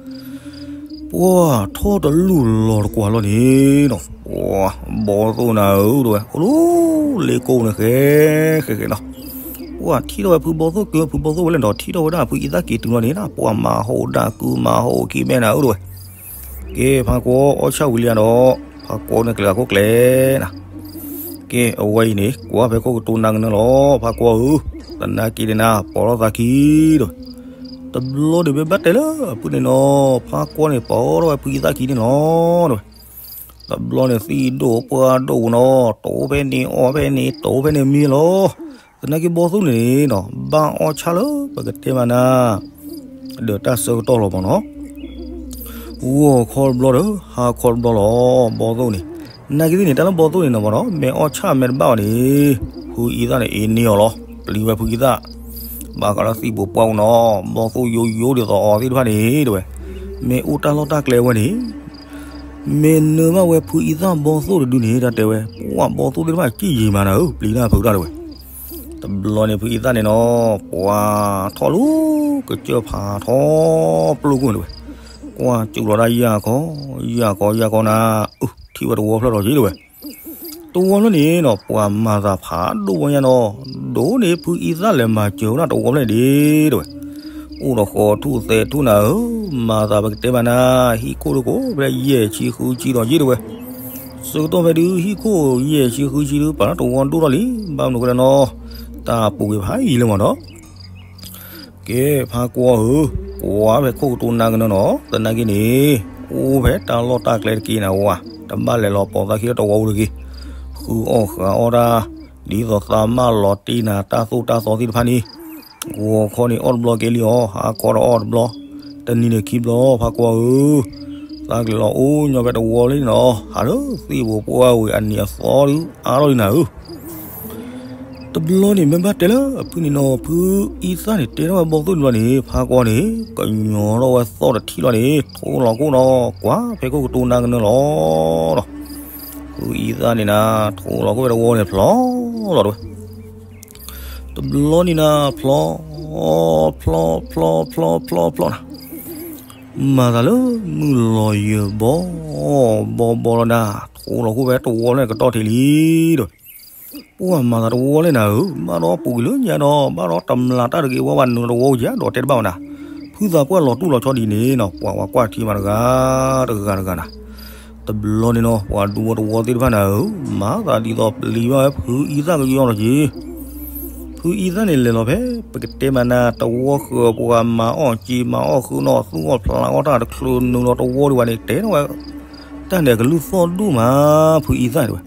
ပှၤထီၣ်တလူၢ်လီၤတကွၢ်လီၤန့ၣ်နီၤ, ပှၤဘီသိၣ်နၤဧၢတဝဲ အိၣ်လၢလ့ကိၣ်န့ၣ် ဃဲဃဲဃဲနီၤ. ပှၤထံၣ်ထီၣ်ဝဲဖုဘီသိၣ်က့ၤ ဖုဘီသိၣ်ဝဲလဲၣ်ဒီး ထံၣ်ထီၣ်ဝဲဒၣ်ဖုအံသၣ်က့ၤတုၤလီၤန့ၣ် ပှၤမၤဟးဂီၤဒၣ်ကု မၤဟးဂီၤခံမဲနၤဧၢတဝဲ. ကဲ ဖးကွီအီၣ်ဆၣ်ဝံၤလံဧါဒီး ဖးကွီန့ၣ်ကျဲၤဂၤခိၣ်ကျဲၤနၤ. ကဲ အဝဲအံၤန့ၣ် ကွၢ်ဖဲခိၣ်ကတိၤနၤကနၢလီၤ ဖးကွီဧၢ, သနာ်က့န့ၣ်နၤ ပိာ်ထီၣ်သးခံတဝဲ. တဘျီန့ၣ်မ့ၢ်ဘၣ်တဲလၢအဖုန့ၣ်နီၤ ဖးကွီန့ၣ် ပိာ်ထီၣ်ဝဲဖုအံသၣ်ခံန့ၣ်လီၤတဝဲ. တဘျီန့ၣ်သံၣ်ဒိၣ်ပှၢ်ဒိၣ်ပူၤနီၤ တိဖဲန့ၣ်အီၣ်ဖဲန့ၣ် တိဖဲန့ၣ်မံလီၤ. သနာ်က့ဘီသိၣ်န့ၣ်နီၤ ဘၣ်အီၣ်ဆၣ်လၢပကတဲမးနၤ ဒီးတၢ်ဆၢကတီၢ်လီၤမးနီၤ. ဂီၤခီတဘျီဒီး ဟါခီတဘျီလီၤ ဘီသိၣ်န့ၣ်. နာ်က့သ့ၣ်န့ၣ် တၢ်လၢဘီသိၣ်န့ၣ်နီၤမးနီၤ မ့ၢ်အီၣ်ဆၣ်မ့ၢ်တဘၣ်အီၤန့ၣ် ဖုအံသၣ်န့ၣ် အ့န့ၢ်အီၤလီၤ ပျံၤဝဲဖုအံသၣ်. ဘၣ်ဃးလၢသံၣ်ပူၤပှၢ်ပူၤနီၤ ဘီသိၣ်ယိယိဒ်သိးအီၤသ့ၣ်တဖၣ်န့ၣ်တဝဲ. မ့ၢ်အိၣ်တၢ်လီၢ်တၢ်ကျဲဝဲန့ၣ် မ့ၢ်နၢဘၣ်ဝဲဖုအံသၣ်ဘီသိၣ်တဒုန့ၣ် တၢ်တဲဝဲ ပှၤဘီသိၣ်သ့ၣ်တဖၣ်စံၣ်ယံၤမးနၤဧၢ ပျံၤတၢ်ဖုးတၢ်တဝဲ. တဘျီန့ၣ်ဖုအံသၣ်န့ၣ်နီၤ ပှၤထီၣ်လၢ ကစၢၢ်ဖးထီပျိၢ်ခိၣ်န့ၣ်တဝဲ. ကွၢ်စူးလီၤတၢ်ယၢ်ခီ ယၢ်ခီယၢ်ခီနၤ အုၣ်ထံၣ်ဝဲတဝီဖျၢၣ်ဒီးက့ၤတဝဲ. တဝီဖျၢၣ်န့ၣ်နီၤ ပှၤမၤသးဖးဒိၣ်ဝဲညါနီၤ ဒိၣ်န့ၣ်ဖုအံသၣ်လဲၤမၤစၢၤဝဲဒၣ်တဝီဖျၢၣ်န့ၣ်ဒ့တဝဲ. အိၣ်ဒီးဃီးထူၣ်သဲးထူၣ်နၤဧၢ, မၤသးပကတဲမးနၤ, ဟံၣ်ခိၣ်တကိးဖဲယဲၢ်ဆံဃုဆံဒီးယ့ၢ်တဝဲ. ဆၢကတီၢ်ဖဲဒုး ဟံၣ်ခိၣ်ယဲၢ်ဆံဃုဆံဒုး ပာ်လၢတဝီဒိၣ်ထီၣ်လံ, ဘၣ်မနုၤဃိလဲၣ်နီၤ, တၢ်ပူၤကွံာ်ဖးယံာ်လၢမးနီၤ. ကဲ ဖးကွီဧၢ, ကွၢ်ဖဲခိၣ်ကတိၤနၤကနၢနီၤ, သနာ်က့န့ၣ် အိၣ်ဖဲတၢ်လီၢ်တၢ်ကျဲတက့ၢ်နၤဝဲ, တဘၣ်လဲၤလီၤပိာ်သးခံလၢတဝီပူၤတဂ့ၤ. ဃုအီၣ်ဃုအီတၢ် ဒ်သိးသးမၢလီၤတ့ၢ်နၤတၢ်သိၣ်တၢ်သီသ့ၣ်တဖၣ်န့ၣ်, ဂီၤခီန့ၣ်အီၣ်တဘျီကဲလံအီၤ, ဟါခီဒီးအီၣ်တဘျီ, တနံၤန့ၣ်ခံဘျီ, ဖးကွီဧၢ, သးကလဲၤလီၤအိၣ်ညီဖဲတဝီလံနီၤ, ဟးလၢသ့ၣ်ဘိးပှၢ်ဝံၤအနံၤအသီဒုးအါထီၣ်လံနၤဧၢ. တဘျီန့ၣ်မ့ၢ်ဘၣ်တဲလၢအဖုန့ၣ်နီၤ, ဖုအံသၣ်န့ၣ်တဲထီၣ်ဝဲဘီသိၣ်တဘျီန့ၣ်, ဖးကွီန့ၣ် ကညီထီၣ်ဝဲသီၣ်တထံၣ်လီၤန့ၣ်, ထိလီၤခိၣ်နီၤ, ကွၢ်ဖဲခိၣ်ကတိၤနၤကနၢလီၤနီၤ. ဖုအံသၣ်န့ၣ်နၤ, ထိလီၤခိၣ်ဖဲတဝီန့ၣ်ဖျီလီၤတဝဲ. တဘျီန့ၣ်နၤ, ဖျီ, ဖျီ, ဖျီ, ဖျီ, ဖျီနၤ, မၤသးလၢမုၢ်လီၤယၢၤဘီ, ဘီဘီလီၤနၤ, ထိလီၤခိၣ်ဖဲတဝီန့ၣ်ကတီၢ်ထံးလံဒီး, ပှၤမၤသးတဝီလဲၣ်နၤဧၢ, ဘၣ်ဒီးပူၤကွံာ်လၢညါဒီး ဘၣ်ဒီးတမျးတၢ်တဂ့ၤဝဲဘၣ်နုာ်လီၤတဝီဧိၤဧါ, ဒီးတဲတဘၣ်ဝဲနၤ, ဖုသးပှၢ်လီၤတူၢ်လီၤဆီဒ်န့ၣ်နီၤ, ပှၤကွၢ်ထံမးတဂၤတဂၤတဂၤနၤ. တဘျီန့ၣ်နီၤ, ပှၤဒူဖိတဝီသ့ၣ်တဖၣ်နၤဧၢ, မၤသးဒ်သိးပျံၤဘၣ်ဝဲဖုအံသၣ်ကယီလီၤက့ၤ. ဖုအံသၣ်န့ၣ်လဲၤလီၤဖဲ ပကတဲမးနၤ တဝီဃၢၤ, ပှၤမၤအီၣ်စ့မၤအီၣ်ဃုနီၤ, သူၣ်အီၣ်ဖျးအီၣ်တၢ်တချုးနုာ်လီၤတဝီဒံးဘၣ်န့ၣ်, တဲထီၣ်ဝဲ တၢ်န့ၣ်အကလုၢ်သီၣ်ဒိၣ်မး, ဖုအံသၣ်တဲဝဲ.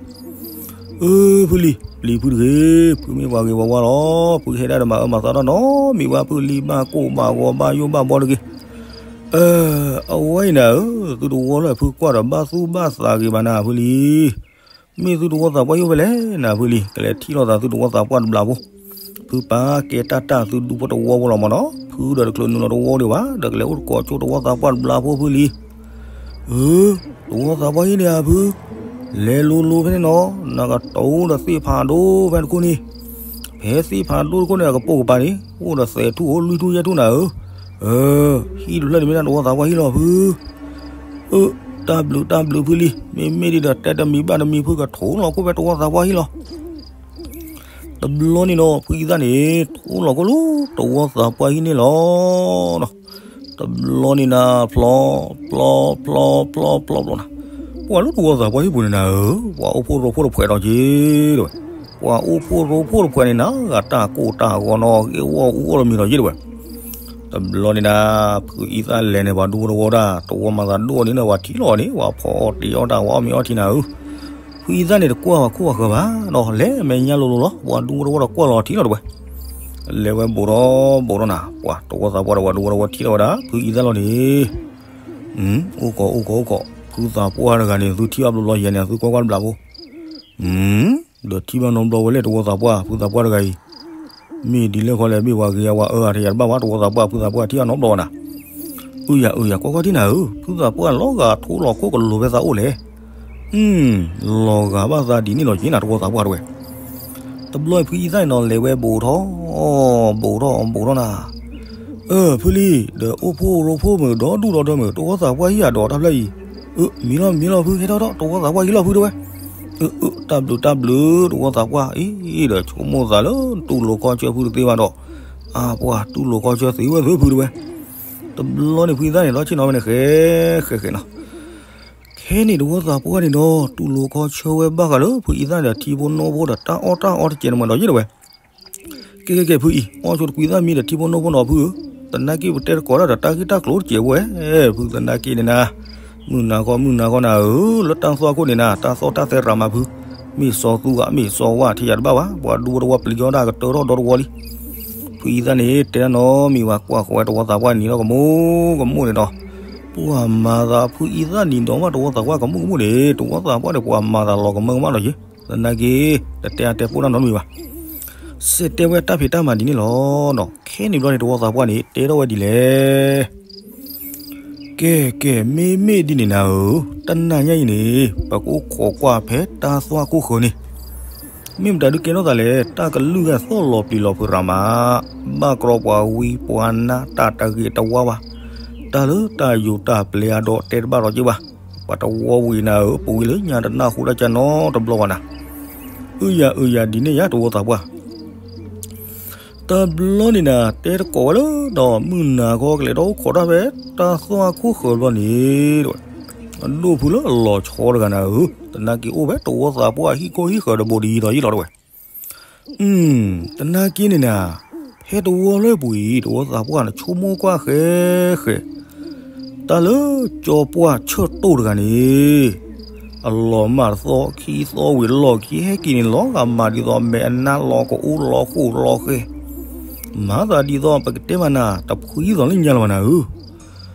အၢ ဖုလံ, ပျံၤဖုတဂ့ၤ, ဖုမ့ၢ်ပှၤဂ့ၤဝါဝါလီၤ, ဖုဟဲဒၣ်ဒီးမၤအၢမၤသီတၢ်နီတမံၤဘၣ်, ဖုလံဘၣ်ကိၢ်ဘၣ်ဂီၤဘၣ်ယိၣ်ဘၣ်ဘီတဂ့ၤ. အၢ အဝဲအံၤနၤဧၢ, သုတဝီလၢဖုကွၢ်ဒီးဘၣ်သူၣ်ဘၣ်သးဂ့ၤဘၣ်နၤ ဖုလံ. မ့ၢ်သုတဝီသးပှၢ်ယိၣ်ဖဲလဲၣ်နၤ ဖုလံ, ကလဲၤထံၣ်လိာ်သးသုတဝီသးပှၢ်တဘျီဖိ. ဖုပာ်ကဲတၢ်တၢ်သုဒူဖိတဝီဖိလီၤမးနီၤ, ဖုဒီးတချုးနုာ်လီၤတဝီဒံးဘၣ်, ဒီးကလဲၤအိၣ်သကိးဆိတဝီသးပှၢ်တဘျီဖိ ဖုလံ. အၢ တဝီသးပှၢ်ယိၣ်န့ၣ်ဧါဖု, လဲၤလိၤလိၤဖဲန့ၣ်နီၤ, နကတိၤဒီးသ့ၣ်ဖးဒိၣ်ဖဲတခိၣ်န့ၣ်. ဟဲသ့ၣ်ဖးဒိၣ်တခိၣ်န့ၣ် အကပိာ်ကပၤန့ၣ် အိၣ်ဒီးသဲးထူၣ်ဧိၤ လွံၢ်ထူၣ်ယဲၢ်ထူၣ်နၤဧၢ, ဟံၣ်တဖျၢၣ်န့ၣ်မ့ၢ်ဒၣ်တဝီသးပှၢ်ဟံၣ်လီၤဖု, အၢ, တၢ်ဘျုးတၢ်ဘျုးဖုလံ, မ့မ့ၢ်ဒ်ဒီးတဲတမံၤဘၣ်တမံၤ ဖုကထိလီၤခိၣ်ဖဲတဝီသးပှၢ်ဟံၣ်လီၤ. တဘျီန့ၣ်ဒီး ဖုအံသၣ်န့ၣ် ထိလီၤခိၣ်လၢတဝီသးပှၢ်ဟံၣ်န့ၣ်လီၤ. တဘျီန့ၣ်နၤ ဖျီ, ဖျီ, ဖျီ, ဖျီ, ဖျီ, ဖျီနၤ, ပှၤလၢတဝီသးပှၢ်ဟံၣ်ပူၤန့ၣ်နၤဧၢ, ပှၤအိၣ်ဖှိၣ်ရိဖှိၣ်တဖှဲးဒီးက့ၤတဝဲ, ပှၤအိၣ်ဖှိၣ်ရိဖှိၣ်တဖှဲးန့ၣ်နၤ ဂၤတၢ်ကိၢ်တၢ်ဂီၤနီၤ ဂ့ၢ်ဝီအူအီၣ်တမံၤဒီးက့ၤတဝဲ. တဘျီန့ၣ်နၤ ဖုအံသၣ်လဲၤန့ၣ် ပှၤဒူဖိတဝီဒၣ် တဝီမၤသးဒိၣ်န့ၣ် ပှၤထံၣ်လီၤန့ၣ် ပှၤဖီအီၣ်တ့အီၣ်တၢ် ပှၤအီၣ်မ့ၤအီထံနၤဧၢ, ဖုအံသၣ်န့ၣ် တကွၢ်ပှၤခိၣ်ပှၤဃၢၤဘၣ်ဒီး လဲၤမဲာ်ညါလိၤလိၤလီၤ. ပှၤဒူဖိတဝီဒီးကွၢ်လီၤထံလီၤတဝဲ, လဲၤဝဲဘူးထီၣ်ဘူးထီၣ်နၤ ပှၤတဝီသးပှၢ်ဒီးပှၤဒူဖိတဝီထံလီၤဝဲဒၣ် ဖုအံသၣ်လီၤန့ၣ်, အိၣ်ကီးအိၣ်ကီးအိၣ်ကီး ဖုသးပှၢ်တဂၤန့ၣ် သုထံၣ်ဘၣ်ဘျီဘျီယဲန့ၣ် သုကွၢ်ကွၢ်တဘျီဖိ, ဒီးထံၣ်ဘၣ်နီတဘျီဝဲလဲၣ် တဝီသးပှၢ် ဖုသးပှၢ်တဂၤအံၤ မ့ၢ်ဒ်လဲၣ်ခီလဲၣ် မ့ၢ်ပှၤဂ့ၤအဝဲအၢအထံယၤတဘၣ်ဘၣ် တဝီသးပှၢ် ဖုသးပှၢ်ထံၣ်အနီတဘျီဝဲနၤ, အုယၤအုယၤ ကွၢ်ကွၢ်ထံၣ်နၤဧၢ, ဖုသးပှၢ်လီၤဂာ်ထိလီၤခိၣ်ကလိၤဖဲသးအိၣ်လဲၣ်, လီၤဂာ်ဘၣ်သးဒ်န့ၣ်လီၤက့ၤနၤ တဝီသးပှၢ်တဝဲ. တဘျီဖုအံသၣ်န့ၣ်ဒီး လဲၤဝဲဘူးထီၣ်, ဘူးထီၣ်ဘူးထီၣ်နၤ, အၢ ဖုလံ, ဒီးအိၣ်ဖှိၣ်ရိဖှိၣ်မုာ် ဒီဒူၣ်ဒီထၢမုာ် တဝီသးပှၢ်ဟံၣ်အဒီးတၢ်ဖျၢၣ်အံၤ, အၢ မံလီၤမံလီၤဖု ဟဲထီၣ်ထီၣ် တဝီသးပှၢ်ဟံၣ်လီၤဖုတဝဲ, အၢ အၢ တၢ်ဘျုးတၢ်ဘျုး တဝီသးပှၢ်အံၤဒီး ဆိကမိၣ်သးလၢ တူၢ်လိာ်ခီဆၢဖုတသ့ဘၣ်ဒီး, အါပှၤတူၢ်လိာ်ခီဆၢသ့ဝဲသ့ဖုတဝဲ. တဘျီန့ၣ်ဖုအံသၣ်န့ၣ်ဒီး ဆ့ၣ်နီၤဝဲန့ၣ် ဃဲဃဲဃဲနီၤ ခဲန့ၣ်တဝီသးပှၢ်န့ၣ်ဒီး တူၢ်လိာ်ခီဆၢဝဲဘၣ်ဃးလၢ ဖုအံသၣ်ဒီးထံဖိနီဖိဒီးတၢ်အီၣ်တၢ်အီတကဲးန့ၣ်မးဒီးယ့ၣ်တဝဲ, ကဲကဲကဲဖုအံၤ အီၣ်ဆိတကွံသၣ်မံဒီးထံဖိနီဖိနီၤဖုဧၢ, သနာ်က့ပတဲတကိးတၢ်ဒီးတၢ်ဂ့ၢ်တၢ်ကျိၤတကဲးဝဲ, ဖုသနာ်က့န့ၣ်နၤ, မုၢ်နၤဃီမုၢ်နၤဃီနၤဧၢ, လၢတၢ်သွၣ်ခိၣ်န့ၣ်နၤ တၢ်သီၣ်တၢ်သဲရၤမၤဖု, မ့ၢ်စီၤသူဂၤ မ့ၢ်စီၤဝါထံယၤတဘၣ်ဘၣ်, ပှၤဒူဖိတဝီပျံၤကီတၢ်ကတၢထီၣ်ဒီတဝီလံ ဖုအံသၣ်န့ၣ် တဲတၢ်နီတမံၤဘၣ် ကွၢ်ဃီဝဲတဝီသးပှၢ်နံၤဒီးကမူၣ်ကမူၣ်န့ၣ်ဒီး, ပှၤမၤသးဖုအံသၣ်နံၤဒီးမး တဝီသးပှၢ်ကမူၣ်ကမူၣ်န့ၣ် တဝီသးပှၢ်န့ၣ် ပှၤမၤသးလီၤကမၢကမၣ်လီၤယ့ၣ်, သနာ်က့ တတဲအါတဲပိၢ်တၢ်နီတမံၤဘၣ်. စဲးတဲဝဲတၢ်ဖံးတၢ်မၤဒ်န့ၣ်လီၤ. ခဲန့ၣ်ဘျီန့ၣ် တဝီသးပှၢ်န့ၣ် တဲထီၣ်ဝဲဒ်လဲၣ် ကဲကဲ မ့မ့ၢ်ဒ်န့ၣ်နၤဧၢ, တနၤညါအံၤန့ၣ် ပကအိၣ်ခိးကွၢ်ဖဲတၢ်သွၣ်ခိၣ်ဃၢၤန့ၣ်, မ့ၢ်မတၤဒုးကဲထီၣ်သးလဲၣ်, တၢ်ကလုၢ်ဂဲၤသီၣ်လီၤပျံၤလီၤဖုးရၤမး, ဘၣ်ကြီပှၤဝံပှၤနါတၢ်တဂ့ၤတဝါဘၣ်, တၢ်လၢတၢ်ယိၤတၢ်ပျဲအါဒီးတဲတဘၣ်ဒီးက့ၤဘၣ်, ပှၤတဝီဝံၤနၤဧၢ ပဝံၤလၢညါတနၢ်ဟူတၢ်ကၢနီတဘျီဘၣ်နၤ, အုယၤအုယၤဒ်န့ၣ်ယါ တဝီသးပှၢ် တဘျီန့ၣ်နၤ တဲတကိးဝဲလၢ ဒီးမုၢ်နၤဃီကလဲၤထီၣ်အိၣ်ခိးတၢ်ဖဲတၢ်သွၣ်ခိၣ်ဃၢၤဘျီန့ၣ် တဝဲ, အဒိၣ်ဖုလၢအလီၤဆီတဂၤနၤဧၢ, သနာ်က့အိၣ်ဖဲတဝီသးပှၢ်ဟံၣ်ခိၣ်ဟံၣ်ဃၢၤတဘိဒ်အံၤဒီးယ့ၣ်လီၤတဝဲ, သနာ်က့န့ၣ်နၤ, ဖဲတဝီလၢပူၤအံၤ တဝီသးပှၢ်န့ၣ် ဆိကမိၣ်ကွၢ်ဃဲဃဲ တၢ်လၢကၠီပှၢ်ဆၢၣ်တိၢ်တဂၤန့ၣ် အလီၤမၢ်တသီ ခံသီဝံၤလီၢ်ခံဟဲက့ၤန့ၣ် လီၤဂာ်မၤဒ်သိးမဲာ်အနါလီၤကအိၣ်လီၤဃိၣ်လီၤဃဲၤ, မၤသးဒ်သိးပကတဲမးနၤ တဖှံသီလၢညါလၢၤဘၣ်နၤဧၢ,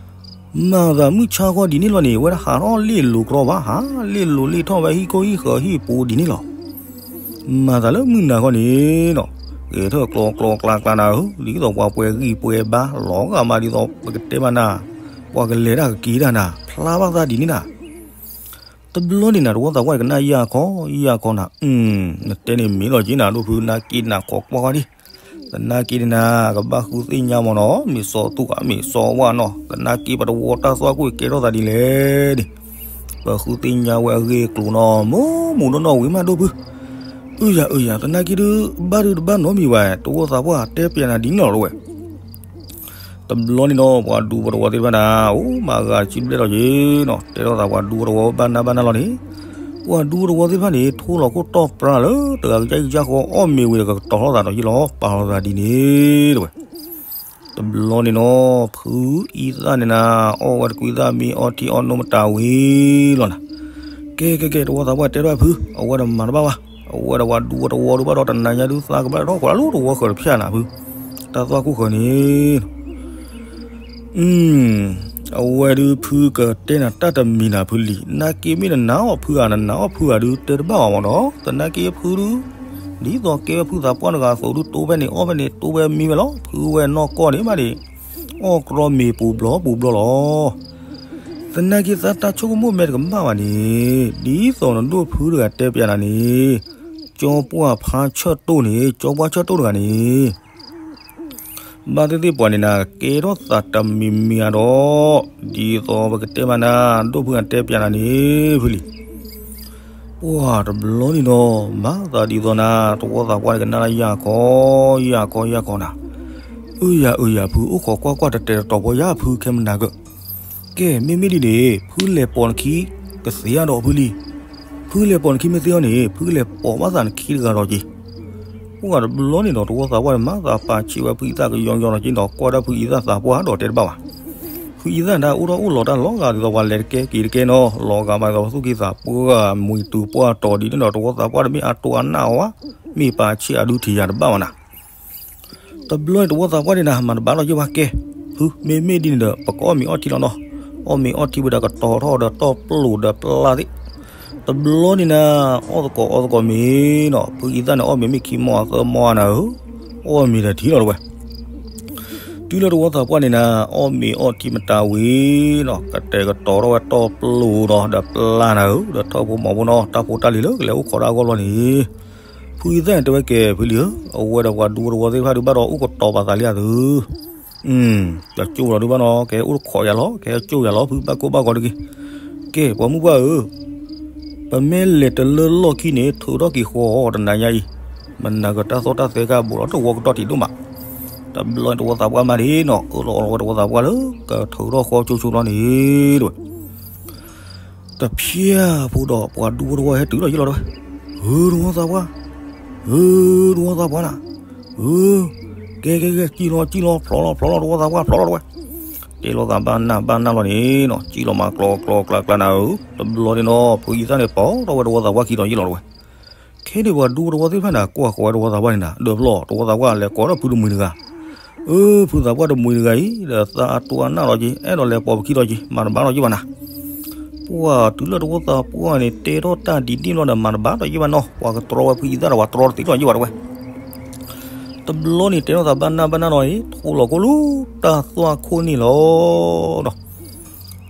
မၤသးမုၢ်ဆါခီဒ်န့ၣ်လီၤန့ၣ် အဝဲဒၣ်ဟးထီၣ်လ့ၣ်လိၤကြီဘၣ် ဟးလ့ၣ်လိၤလ့ၣ်ထီၣ်ဝဲဟံၣ်ခိၣ်ဟံၣ်ဃၢၤဟံၣ်ပူၤဒ်န့ၣ်လီၤ. မၤသးလၢမုၢ်နၤခီန့ၣ်ဒီး ဂဲၤထၢၣ်ကျီကျီကျါကျါနၤဧၢ, ဒ်သိးပှၤပှဲၤဂံၢ်ပှဲၤဘါ လီၤဂာ်မးဒ်သိး ပကတဲမးနၤ, ပှၤကလဲၤတၢ်ကက့ၤတၢ်နၤ ဖျါဘၣ်သးဒ်န့ၣ်နၤ. တဘျီန့ၣ်နၤ တဝီသးပှၢ်န့ၣ် ကနၣ်ယၢ်ခီယၢ်ခီနၤ, နတဲန့ၣ်မ့ၢ်လီၤက့ၤနၤ ဒိၣ်ဖု နက့နၤခိးကွၢ်ကွၢ်ဒံး, သနာ်က့န့ၣ်နၤ ကဘၣ်ဃုသ့ၣ်ညါမ့ၢ်နီၤ, မ့ၢ်စီၤသူၣ်ဂၤ မ့ၢ်စီၤဝါနီၤ, သနာ်က့ပတဝီတၢ်သွၣ်ခိၣ်ကဲထီၣ်သးဒ်လဲၣ်န့ၣ်, ပဃုသ့ၣ်ညါဝဲအဂ့ၢ်အကျိၤနီၤ, မုၢ်မုၢ်နီၢ်နီၢ်ဝံၤမး ဒိၣ်ဖု အုယၤအုယၤ သနာ်က့ဒုး ဘၣ်ဒုးတဘၣ်နီတမံၤဘၣ်, တဝီသးပှၢ်တဲပျးနၤဒ်န့ၣ်လီၤတဝဲ. တဘျီန့ၣ်ဒီး ပှၤဒူဖိတဝီသ့ၣ်တဖၣ်န့ၣ် အိၣ်မၤဂၤတဆံဘျဲၣ်လီၤက့ၤနီၤ, တဲထီၣ်သးပှၤဒူဖိတဝီဘၣ်နၢ်ဘၣ်နၢ်လီၤန့ၣ်, ပှၤဒူဖိတဝီသ့ၣ်တဖၣ်န့ၣ် ထိလီၤခိၣ်တီၢ်ပြါလၢ တဂၤကစၢ်ကစၢ်ဃီ အီၣ်မ့ၤဝံၤဒီးကတီၤထီၣ်သးဒီးယ့ၣ်လီၤ ပာ်လီၤသးဒ်န့ၣ်တဝဲ. တဘျီန့ၣ်နီၤ ဖုအံသၣ်န့ၣ်နၤ အီၣ်ဝဲတကွံသၣ်မံ အီထံအီနိမတၤဝံၤလီၤနၤ. ကဲကဲကဲ တဝီသးပှၢ်တဲထီၣ်ဖု အဝဲတမၤတဘၣ်ဘၣ်, အဝဲဒီးပှၤဒူဖိတဝီဒုးဘၣ်ဒီး တနၤညါဒုးသးကဘၣ်ထီၣ်ဃီလၢတဝီဃၢၤတဖျၢၣ်နၤဖု, တၢ်သွၣ်ခိၣ်ဃၢၤန့ၣ် အဝဲဒုးဖုကတဲနၤတၢ်တမံၤနၤဖုလံ, သနာ်က့မ့ၢ်နနာ်အီၣ်ဖုဧါ နနာ်အီၣ်ဖုဧါဒုး တဲတဘၣ်ဘၣ်မ့ၢ်နီၤ, သနာ်က့ဖုဒုး ဒ်သိးကဲဝဲဖုသးပှၢ်တဂၤအသိးဒုး တိဖဲန့ၣ်အီၣ်ဖဲန့ၣ် တိဖဲမံဖဲလီၤ, ဖုဝဲနီၢ်ကီၢ်န့ၣ်ဘၣ်န့ၣ် အီၣ်ကြီမ့ၤပူၤဘျီပူၤဘျီလီၤ. သနာ်က့သးတၢ်ဆိကမိၣ်မဲာ်တကမၣ်ဘၣ်န့ၣ် ဒ်သိးနဒိၣ်ဖုတဂၤတဲပျးနၤန့ၣ် ကၠီပှၢ်ဖါဆၢၣ်တိၢ်န့ၣ် ကၠီပှၢ်ဆၢၣ်တိၢ်တဂၤန့ၣ် ဘၣ်သ့ၣ်သ့ၣ်ပှၤန့ၣ်နၤ ကဲထီၣ်သးတမံၤမံၤဧါဒီး ဒ်သိးပကတဲမးနၤ ဒိၣ်ဖုအတဲပၠးနၤန့ၣ် ဖုလံၤ ပှၢ်တဘျီန့ၣ်ဒီး မၤသးဒ်သိးနၤ တဝီသးပှၢ်န့ၣ် ကနၣ်လၢယၢ်ခီ ယၢ်ခီ ယၢ်ခီနၤ, အၢယၤ အၢယၤ ဖုအိၣ်ခိးကွၢ်ကွၢ် တတဲာ်တတီၤပီယၤ ဖုခဲမနၤကၢၢ်, ကဲ မ့မ့ၢ်ဒ်န့ၣ် ဖုလဲၤပိာ်နခံ ကသ့အါဒီးဖုလံၤ, ဖုလဲၤပိာ်နခံမ့ၢ်သ့အီၤန့ၣ် ဖုလဲၤပိာ်ဘၣ်သးနခံတဂၤဒီးက့ၤ ပှၢ်တဘျီန့ၣ်ဒီး တဝီသးပှၢ်န့ၣ် မၤသးပာ်ဆံးဝဲဖုအံသၣ်ကယီကယီနီၤက့ဒီး ကွၢ်ဒၣ်ဖုအံသၣ်သးပှၢ်ဒီးတဲတဘၣ်ဘၣ်. ဖုအံသၣ်န့ၣ် အိၣ်ထီၣ်အိၣ်လီၤတၢ်လီၤဂာ်ဒ်သိးပှၤလဲၤတကဲက့ၤတကဲနီၤ, လီၤဂာ်ဘၣ်ဒ်သိးပသူၣ်က့သးပှၢ်မုာ်တုၤပှၢ်တီၤဒ်န့ၣ်ဒီး တဝီသးပှၢ်တမ့ၢ်အတိအနၢ်အီၤဘၣ်, မ့ၢ်ပာ်ဆံးအဒုထံၣ်ယၤတဘၣ်ဘၣ်နၤ တဘျီန့ၣ် တဝီသးပှၢ်န့ၣ်နၤ မၤတဘၣ်လီၤယ့ၢ်ဝဲကဲ, ဖု မ့မ့ၢ်ဒ်န့ၣ်ဒီး ပကအီၣ်မ့ၤအီထံလီၤနီၤ, အီၣ်မ့ၤအီထံဝံၤဒီးကတီၤထီၣ်ဒီးတီၢ်ပျိာ်ဒီးပျၢ်သ့ၣ်, တဘျီန့ၣ်နၤ အီၣ်သကိးအီသကိးမ့ၤနီၤ, ဖုအံသၣ်န့ၣ် အီၣ်မ့ၤမ့ၢ်ခံမီအသၢမီနၤဧၢ, အီၣ်မ့ၤဒီးထံလီၤတဝဲ တုၤလၢတဝီသးပှၢ်န့ၣ်နၤ အီၣ်မ့ၤအီထံမတၤဝံၤနီၤ ကတဲာ်ကတီၤထီၣ်ဝဲတီၢ်ပျိာ်ဒီး ဒီးပျၢ်နၤဧၢ, ဒီးထၢၣ်ဖိမီၤဖိနီၤ တၢ်ဖိတၢ်လံၤလၢကလဲၤအိၣ်ခိးဒၣ်အဂီၢ်လီၤန့ၣ်, ဖုအံသၣ်န့ၣ်တဲဝဲကဲ ဖုလံၤဧၢ, အဝဲဒီးပှၤဒူဖိတဝီသ့ၣ်တဖၣ်ဒုးဘၣ်ဒီး အိၣ်ကတီၤပာ်သးလံဧါသု ကၠိလီၤဒုးဘၣ်နီၤ, ကဲအိၣ်ခိးယၤလီၤ, ကဲကၠိယၤလီၤ, ဖုဘၣ်ကိၢ်ဘၣ်ဂီၤတဂ့ၤ. ကဲ ပှၤမုၣ်ပှၢ်ဧၢ, ပမ့ၢ်လဲၤတလၢလီၢ်ခံန့ၣ် ထုးထီၣ်က့ၤဃီတနၤညါအံၤ, မနၤကတၢ်သီၣ်တၢ်သဲကဘိးလီၤ တဝီကတီၢ်ထံးဒိၣ်မး. တဘျီန့ၣ်တဝီသးပှၢ်မးဒ်နီၤ အၢၣ်လီၤအီလီၤဝဲတဝီသးပှၢ်လၢ ကထုးထီၣ်ဃီကၠိဆိနီၤန့ၣ် တဝဲ တဖျၢၣ်ဖိဒီးပှၤဒူဖိတဝီဟဲတုၤလီၤယ့ၢ်လီၤတဝဲ, ဧၢ တဝီသးပှၢ်, ဧၢ တဝီသးပှၢ်နၤ, ဧၢ ကဲကဲကဲ ကံၣ်လီၤ ကံၣ်လီၤ ဖျိးလီၤ ဖျိးလီၤ တဝီသးပှၢ် ဖျိးလီၤတဝဲ, တဲလိာ်သးဘၣ်နၢ်ဘၣ်နၢ်လီၤန့ၣ်နီၤ ကံၣ်လီၤမၤကျီကျီကျါကျါနၤဧၢ, တဘျီန့ၣ်နီၤ ဖုအံသၣ်န့ၣ် ပိာ်ထီၣ်ဝဲတဝီသးပှၢ်ခံဒီးယ့ၢ်လီၤတဝဲ ခဲန့ၣ်ပှၤဒူတဝီသ့ၣ်တဖၣ်န့ၣ် ကွၢ်ဃီၤဝဲတဝီသးပှၢ်န့ၣ်နၤ ဒီးဖျီၣ် တဝီသးပှၢ်လဲၤကိးထီၣ်ဖုတမှံၤတဂၤ, အၢ ဖုသးပှၢ်တမှံၤတဂၤအံၤ ဒီးသးအတိအနၢ်လီၤက့ၤ အဲၣ်ဒိးလဲၤပိာ်ပခံလီၤက့ၤ မၤတဘၣ်လီၤယ့ၢ်ဘၣ်နၤ, ပှၢ်တုၤလၢတဝီသးပှၢ်န့ၣ် တဲထီၣ်တၢ်ဒ်န့ၣ်လီၤဒီး မၤတဘၣ်လီၤယ့ၢ်ဘၣ်နီၤ ပှၤကတြီဝဲဖုအံသၣ်ဒီး ပှၤတြီတသ့လီၤယ့ၢ်ဘၣ်တဝဲ တဘျီန့ၣ် တဲထီၣ်သးဘၣ်နၢ်ဘၣ်နၢ်လီၤန့ၣ် ထိၣ်လီၤကိၢ်လူၤတၢ်သွၣ်ခိၣ်န့ၣ်လီၤဒီး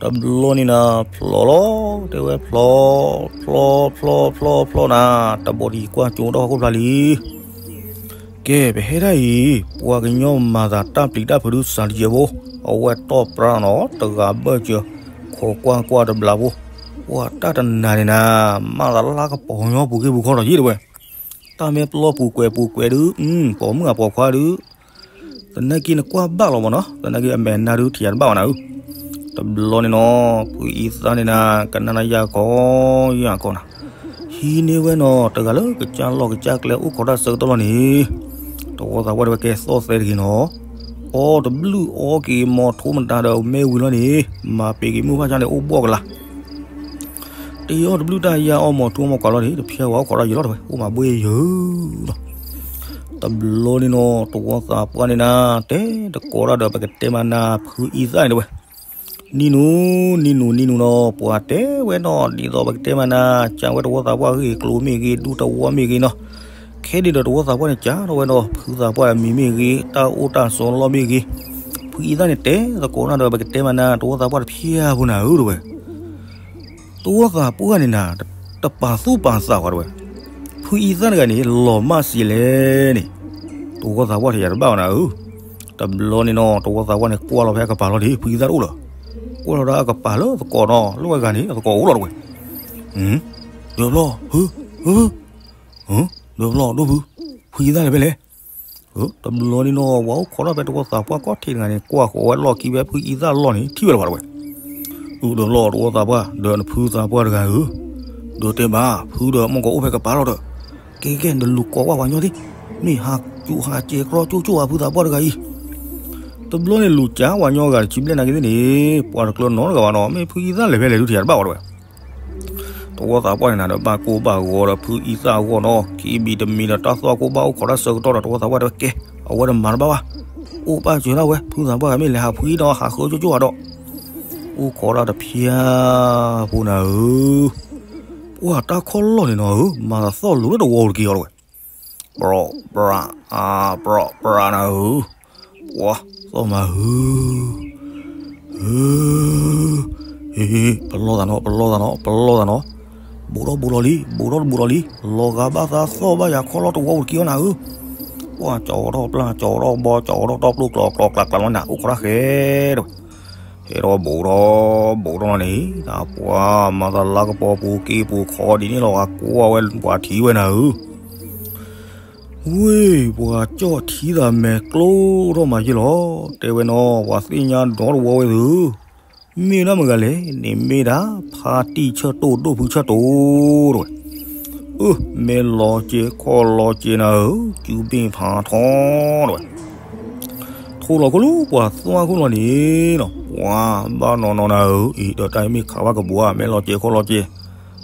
တဘျီန့ၣ်နၤ ဖျိးလီၤ တဲဝဲဖျီး, ဖျီး ဖျီး ဖျီး ဖျီးနၤ, တဘီဒံးကွၢ်ကၠိဒီးဟီၣ်ခိၣ်ဖျါလံ. ကဲ ပဟဲဒၣ်အံၤ ပှၤကညီမၤသးတၢ်ပျံၤတၢ်ဖုးဒုးစးတယဲၢ်ဖိ, အဝဲတီၢ်ပြါနီၤ တဂၤဘၢၣ်စၢၤ, ခိးကွၢ်ကွၢ်တဘျီဖိ, ပှၤတၢ်တနၤန့ၣ်နၤ, မၤသးလၢကပီၤညီပူၤဂ့ၢ်ပူၤခီဒီးယ့ၢ်တဝဲ တၢ်မ့ၢ်ပျီပူၤကွဲးပူၤကွဲးဒုး, ပိာ်မုၣ်အပိာ်ခွါဒုး, သနာ်က့နကွၢ်ဘၣ်လီၤမးနီၤ, သနာ်က့အမဲာ်နါဒုးထံၣ်ယၤတဘၣ်ဘၣ်နၤဧၢ. တဘျီန့ၣ်နီၤ ဖုအံသၣ်န့ၣ်နၤ ကနၣ်နၤယၢ်ကီ ယၢ်ကီနၤ, ဟံးန့ၢ်ဝဲနီၤ တဂၤလၢကစၢ်လီၢ်ကစၢ်ကျဲအိၣ်ခိးတၢ်ဆၢကတီၢ်လီၤန့ၣ်, တဝီသးပှၢ်တဲဝဲကဲသီၣ်သဲတဂ့ၤနီၤ, အီတဘျုးအီက့ၤမီၤထိမတၤဒီးမ့ၢ်ဝံၤလီၤန့ၣ်, မၤပ့ၤက့ၤမုၢ်ဖၣ်ဆါန့ၣ်အိၣ်ဘှီၣ်ကလာ် တအီၣ်တဘျုးတၢ်ယါအီၣ်မီၤထူမီၤကွၢ်လီၤန့ၣ် တဖျါဝဲအိၣ်ခိးဒီးယံာ်လီၤတဝဲ အိၣ်မးဘှ့ယၢၤလီၤ. တဘျီန့ၣ်နီၤ တဝီသးပှၢ်န့ၣ်နၤ တဲတကိးတၢ်ဒီး ပကတဲမးနၤ ဖုအံသၣ်န့ၣ်တဝဲ, နံၤနူၤ နံၤနူၤ နံၤနူၤနီၤ ပှၤတဲဝဲနီၤ ဒ်သိးပကတဲမးနၤ ကးဝဲတဝီသးပှၢ်ဂ့ၢ် ကျိၤမ့ၢ်ဂ့ၤ ဒူတဝီမ့ၢ်ဂ့ၤနီၤ, ခဲန့ၣ်ဒီးတဝီသးပှၢ်န့ၣ် ကးထီၣ်ဝဲဒီး ဖုသးပှၢ်အမံၤမ့ၢ်ဂ့ၤ တၢ်အိၣ်တၢ်ဆိးလီၢ်မ့ၢ်ဂ့ၤ, ဖုအံသၣ်န့ၣ် တဲသကိးနၤဒီး ပကတဲမးနၤ တဝီသးပှၢ်တဖျါဖိနၤဧၢတဝဲ တဝီသးပှၢ်န့ၣ်နၤ တပာ်သူၣ်ပာ်သးဝဲတဝဲ, ဖုအံသၣ်တဂၤန့ၣ် လီၤမၢ်စံးလဲၣ်န့ၣ်, တဝီသးပှၢ်ထံၣ်ယၤတဘၣ်ဝဲနၤဧၢ. တဘျီန့ၣ်နီၤ တဝီသးပှၢ်န့ၣ် ကွၢ်လီၤဖဲအကပၤလီၤဒံး ဖုအံသၣ်တအိၣ်လၢၤ, ကွၢ်လီၤဒီးအကပၤလၢသကိးနီၤ လၢဝဲဂၤန့ၣ် အသကိးအိၣ်လီၤတဝဲ, ဒီးဖျီၣ် ဒီးဖျီၣ် ဒိၣ်ဖု ဖုအံသၣ်လဲၤဖဲလဲၣ် တဘျီန့ၣ်နီၤ ပှၤအိၣ်ခိးထီၣ်ဖဲတဝီသးပှၢ်ကီၢ်ထံးတဂၤန့ၣ် ကွၢ်ဃီၤဝဲလီၢ်ခံဖဲဖုအံသၣ်လီၢ်န့ၣ် ထံၣ်ဝဲလၢၤဘၣ်တဝဲ, အိၣ်ဒီးဖျီၣ်တဝီသးပှၢ် ဒီးနဖုသးပှၢ်တဂၤဧၢ, ဒီးတဲဘၣ် ဖုဒီးမ့ၢ်ကအိၣ်ဖဲကပၤလီၤဒီး, ကဲကဲ နလူၤကိးကွၢ်ပှၤညီသ့, မ့ၢ်ဟးစူၤဟးစဲးကြီကၠိကၠိဧါ ဖုသးပှၢ်တဂၤအံၤ တဘျီန့ၣ်လူၤကးပှၤညီဂၤတဆံဘျဲၣ်နာ်က့သ့ၣ်န့ၣ်, ပှၤတကျၢၤနီတဂၤဘၣ်နီၤ မ့ၢ်ဖုအံသၣ်လဲၤဖဲလဲၣ်ဒုးထံၣ်ယၤတဘၣ်ဝဲတဝဲ တဝီသးပှၢ်န့ၣ်နၤဒီး ဘၣ်ကိၢ်ဘၣ်ဂီၤဒီးဖုအံသၣ်အဂီၢ်နီၤ ခံဘံတမံၤဒီးတၢ်သွၣ်ကိၢ်ဘၣ်အိၣ်ခိးတၢ်ဆၢကတီၢ်ဒီး တဝီသးပှၢ်တဲဝဲကဲ, အဝဲတမၤတဘၣ်ဘၣ်, အိၣ်ဘၣ်စၢၤဒၣ်ဝဲ ဖုသးပှၢ်မ့ၢ်လဲၤဟးဖှံဒီးဟးဃၢကၠိကၠိဧါဒီး, အိၣ်ခိးတၢ်တဖျါဖိနၤဧၢ, ပှၤတၢ်ခီၣ်လီၢ်န့ၣ်နီၤဧၢ မၤသးသီၣ်လိၤလၢတဝီတက့ၢ်အီၤတဝဲ ပြီၣ်ပြီၣ် အါ ပြီၣ်ပြီၣ်နၤဧၢ, ပှၤသီၣ်မၤဧၢ, ဧၢ, ဟ့ ပလီၢ်သးနီၤ ပလီၢ်သးနီၤ ပလီၢ်သးနီၤ, ဘူးထီၣ်ဘူးထီၣ်လံ ဘူးထီၣ်တဘူးထီၣ်လံ, လီၤဂာ်ဘၣ်သးသီၣ်ဘၣ်ယၤခီလီၤတဝီပူၤတက့ၢ်အီၤနၤဧၢ. ပှၤကၠီထီၣ်ပျၢ် ကၠီထီၣ်ဘီ ကၠီထီၣ်တီပျိၢ်ကျီၤကျီၤကျးကျးလီၤနၤ အိၣ်ခိးတၢ်ဃဲတဝဲ. ဟဲထီၣ်ဘူးထီၣ်ဘူးထီၣ်လီၤန့ၣ် နပှၤမၤသးလါကပီၤပူၤက့ပူၤခီဒ်န့ၣ်လီၤ ဂၤကွၢ်ဝဲပှၤထံၣ်ဝဲနၤဧၢ. ဝ့ၢ် ပှၤကၠီၣ်ထံသးမဲာ်ကျိထီၣ်မးယ့ၢ်လီၤ, တဲဝဲနီၤ ပှၤသ့ၣ်ညါဒီတဝီဝဲသု, မ့ၢ်ဒၣ်မတၤဂၤလဲၣ်န့ၣ် မ့ၢ်ဒၣ်ဖါတံၢ်ဆၢၣ်တိၣ် ဒိၣ်ဖုဆၢၣ်တိၣ်တဝဲ. အၢ မဲာ်လီၤစဲၤခီၣ်လီၤစဲၤနၤဧၢ, စုဘ့ၣ်ဖးထီတဝဲ. ထိၣ်လီၤခိၣ်လၢပှၤသွၣ်ခိၣ်လီၤန့ၣ်နီၤ ပှၤဘၣ်နီၤနီၤနၤဧၢ, အံၤဒီးတၢ်မ့ၢ်ခးဘၣ်ကဘှါ မဲာ်လီၤစဲၤခီၣ်လီၤစဲၤ,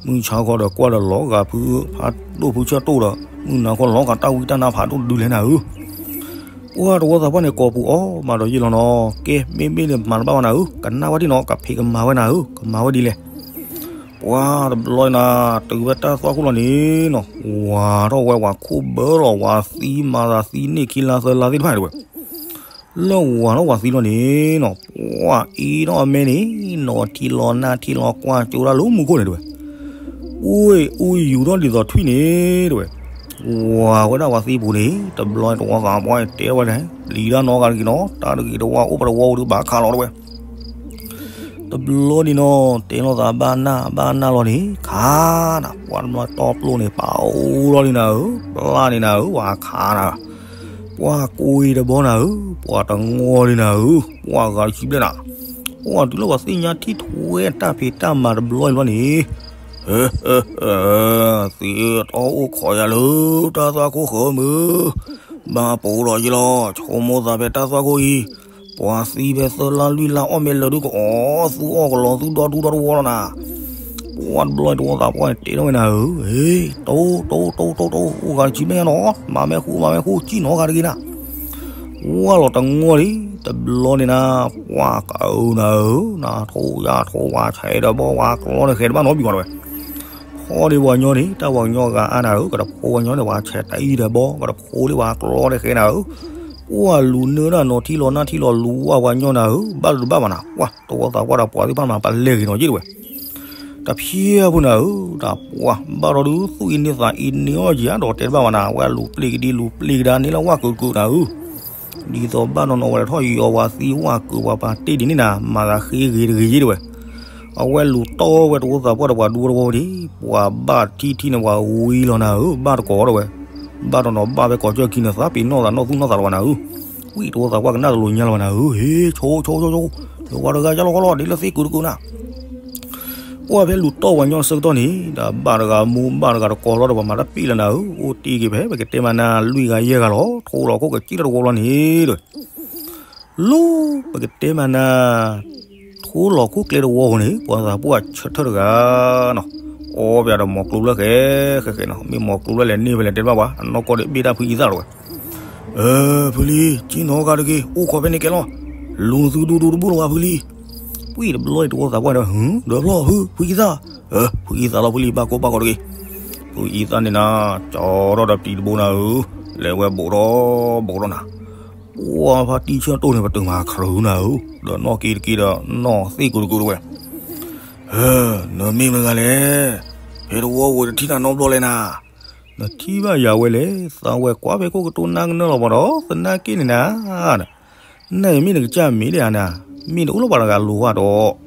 မုၢ်ဆါခီဒီးကွၢ်ဒီးလီၤဂာ်ဖုဖါဒိၣ်ဖုဆၢၣ်တိၣ်ဒီး မုၢ်နၤခီလီၤဂာ်တၢ်ဝံတၢ်နါဖးဒိၣ်ဒုလဲၣ်နၤဧၢ. ပှၤတဝီသးပှၢ်န့ၣ် ကိးပူၤအီၣ်မးဒီးယ့ၢ်လီၤနီၤ, ကဲ မ့မ့ၢ်န့ၣ်မၤတဘၣ်ဝဲနၤဧၢ, ကနၣ်ဝဲဒ်နီၤ ကဖံးကမၤဝဲနၤဧၢ, ကမၤဝဲဒ်လဲၣ်. ပှၤတဘျီနၤ တုၤဝဲတၢ်သွၣ်ခိၣ်လီၤန့ၣ်နီၤ ဝၤထီၣ်ဝဲ ဝၤခိၣ်ဘၢလီၤ ဝၤသံမၤသးသံန့ၢ်ခံလါသၢလါသ့ၣ်တဖၣ်တဝဲ. လၢဝၤထီၣ်ဝၤသံလီၤန့ၣ်နီၤ ပှၤအ့ထီၣ်အမဲန့ၣ် နီၤထံလီၤနၢ်ထံလီၤကွၢ်ကၠိတၢ်လၢမူခိၣ်န့ၣ်တဝဲ. အူအူယူၤထီၣ်ဒ်သိးထွံၣ်န့ၣ်တဝဲ. ဝၤဝဲဒၣ်ဝၤသံပူၤန့ၣ် တဘျီတဝီသးပှၢ်တဲဝဲလဲၣ် ပျံၤတၢ်နီတဂၤတဂ့ၤနီၤ, တၢ်တဂ့ၤတဝါအိၣ်ပတဝီအိၣ်ဒုးဘၣ်ခးလီၤတဝဲ. တဘျီန့ၣ်နီၤ တဲလိာ်သးဘၣ်နၢ်ဘၣ်နၢ်လီၤန့ၣ် ခးနၤ ပှၤတဘျီတီပျိၢ်န့ၣ် ပာ်အိၣ်လီၤန့ၣ်နၤဧၢ, ပျၢ်န့ၣ်နၤဧၢ, ဝၤခးနၤ, ပှၤကွံတဘီနၤဧၢ, ပှၤတငီလံနၤဧၢ, ပှၤဂၤတဆံဘျဲၣ်နၤ, ပှၤတုၤလၢပှၤသ့ၣ်ညါထံၣ်ထွဲတၢ်ဖံးတၢ်မၤတဘျီအံၤဘျီန့ၣ် ဟဲ ဟဲ ဟဲ သ့ၣ်အတီၢ်အိၣ်ခိးယၤလၢ တၢ်သွၣ်ခိၣ်ဃၢမုၢ်, ဘၣ်ပိာ်ဒီးယလီၤ, ဆိကမိၣ်သးဖဲတၢ်သွၣ်ခိၣ်အံၤ, ပှၤသံဖဲသၢလါလွံၢ်လါအီၣ်မ့ၢ်လၢာ်ဒုးကအီၣ်သူအီၣ်ကလီၤသူဒီဒူဒီတဝီလီၤနၤ. ပှၤတဘျီတဝီသးပှၢ်န့ၣ်တဲထီၣ်ဝဲနၤဧၢ, ဟ့ တိတိတိတိတိ အိၣ်ဂၤတဆံမ့ၢ်နီၤ, မၤမ့ၢ်ဃူမၤမ့ၢ်ဃူ စံၣ်နီၤဂၤတဂ့ၤနၤ. ဝဲလီၤတငီလံ, တဘျီန့ၣ်နၤ, ပှၤကအုနၤဧၢ, နထိယၤထိဝၤဆဲးဒီးဘီဝၤကျီဒီးဃဲတဘၣ်နီတမံၤဘၣ်တဝဲ. ဖီဒ့ပှၤကညီန့ၣ် တၢ်ပှၤကညီဂၤအါနၤဧၢ, ကတဖိပှၤကညီန့ၣ် ပှၤဆဲးတအံၤဒီးဘီ ကတဖိလၢပှၤကျီဒီးဃဲနၤဧၢ. ပှၤလူၤနၢဒၣ်နီၤထံလီၤနၢ်ထံလီၤလူၤဝဲပှၤကညီနၤဧၢ, ဘၣ်လၢတဘၣ်ဘၣ်နၤ, ပှၤတဝီသးပှၢ်ဒီးပှၤသ့ၣ်တဖၣ်မၤပလဲၢ်ဂ့ၤနီၤယ့ၢ်တဝဲ. တဖျဲၣ်ဖိနၤဧၢ, တၢ်ပှၤဘၣ်ဒီးဒုးသူၣ်အံၤန့ၢ်သးအံၤန့ၢ်အီၣ်ယၤဒီးတဲတဘၣ်ဘၣ်နၤ, အဝဲလူၤပျ့ၤကဒံလူၤပျ့ၤကဒါန့ၣ်လၢဝၣ်ကုာ်ကုာ်နၤဧၢ. ဒ်သိးဘၣ်နီၢ်နီၢ်ဝဲဒၣ်ထီၣ်ယီၤပှၤသံဝၣ်ကုာ်ပှၤပာ်တ့ၢ်ဒ်န့ၣ်နၤ, မၤသးဃ့ဂ့ၤတဂ့ၤယ့ၢ်တဝဲ. အဝဲလူၤတီဝဲတဝီသးပှၢ်ဒီးပှၤဒူတဝီဝဲဒၣ်, ပှၤဘၣ်ထံထံန့ၣ်ပှၤဝံလီၤနၤဧၢ, ဘၣ်တကိးဒီးဝဲ. ဘၣ်နီၢ်နီၢ်ဘၣ်ဝဲကိးကၠၢၢ်ခံန့ၣ် သးပ့ၤနီၣ်သးနီၢ်သူၣ်နီၢ်သးလီၤဘၣ်နၤဧၢ. ဝံတဝီသးပှၢ်ကနၣ်တလိၤညါလီၤဘၣ်နၤဧၢ, ဟ့ ဆိဆိဆိဆိ, လၢပှၤတဂၤယါလီၤခီလီၤ ဒ်လၢသ့ၣ်ကုာ်တကုာ်နၤ ပှၤဖဲလူၤတီၢ်ပှၤညီဆၢကတီၢ်န့ၣ် ဒီးဘၣ်တဂၤမူဘၣ်တဂၤတကိးလီၤဒီးပှၤမၤတၢ်ပ့ၢ်လီၤနၤဧၢ, အိၣ်တ့ၢ်က့ၤဖဲပကတဲမၤနၤ လွံၢ်ဂၤယဲၢ်ဂၤလီၤ, ထိလီၤခိၣ်ကစံၣ်ထီၣ်တဝီလီၤန့ၣ်ဒီး လၢပကတဲမၤနၤ ထိလီၤခိၣ်ကျဲတဝီအဃိန့ၣ် ပှၤသးပှၢ်ဆၢထၢၣ်တဂၤနီၤ, အီပယၤဒီးမီၤကျိၤလၢဃဲ ဃဲဃဲနီၤ, မ့ၢ်မီၤကျိၤလၢလဲၤန့ၢ်ဖဲလဲၣ်တဲတဘၣ်ဘၣ်, အနီၢ်ကီၢ်ဒီးဘ့ၣ်တၢ်ဖုအံသၣ်တဝဲ. အၢ ဖုလံၤ စံၣ်နီၤဂၤတဂ့ၤ အိၣ်ခိးဖဲန့ၣ်ကဲလီၤ, လူၤသုဒူဒူတဘူၣ်လီၤဘၣ်ဖုလံၤ. ဝံတဘျီအံၤတဝီသးပှၢ်ဒီး ဟၢ ဒၢဖျီၣ်ဖု ဖုအံသၣ်, အၢ ဖုအံသၣ်လီၤဖုလံၤ ဘၣ်ကိးဘၣ်ကိးတဂ့ၤ. ဖုအံသၣ်န့ၣ်နၤ ကၠီထီၣ်ဒီးပျံၤတဘိနၤဧၢ, လဲၤဝဲဘူးထီၣ်ဘူးထီၣ်နၤ ပှၤဖါတံၢ်ဆၢၣ်တိၣ်န့ၣ် ပတုာ်မၤခရူနၤဧၢ, ဒီးနီၢ်က့တက့ဒီးနီၢ်သ့ၣ်ကိာ်တကိာ်တဝဲ. ဟၢ နမ့ၢ်မတၤဂၤလဲၣ်, ဖဲတဝီဝဲတထံၣ်နၤနီတဘျီလဲၣ်နၤ. နထံၣ်ဘၣ်ယၤဝဲလဲၣ်, သးဝဲကွၢ်ဖဲခိၣ်ကတိၤနၢ်ကနၢလီၤပှၤဒီး သနာ်က့န့ၣ်နၤ နမ့ၢ်နကစၢ်မ့ၢ်ဒၣ်နၤ, မ့ၢ်နအိၣ်လၢပှၤတဂၤလိၤဘၣ်ဒီး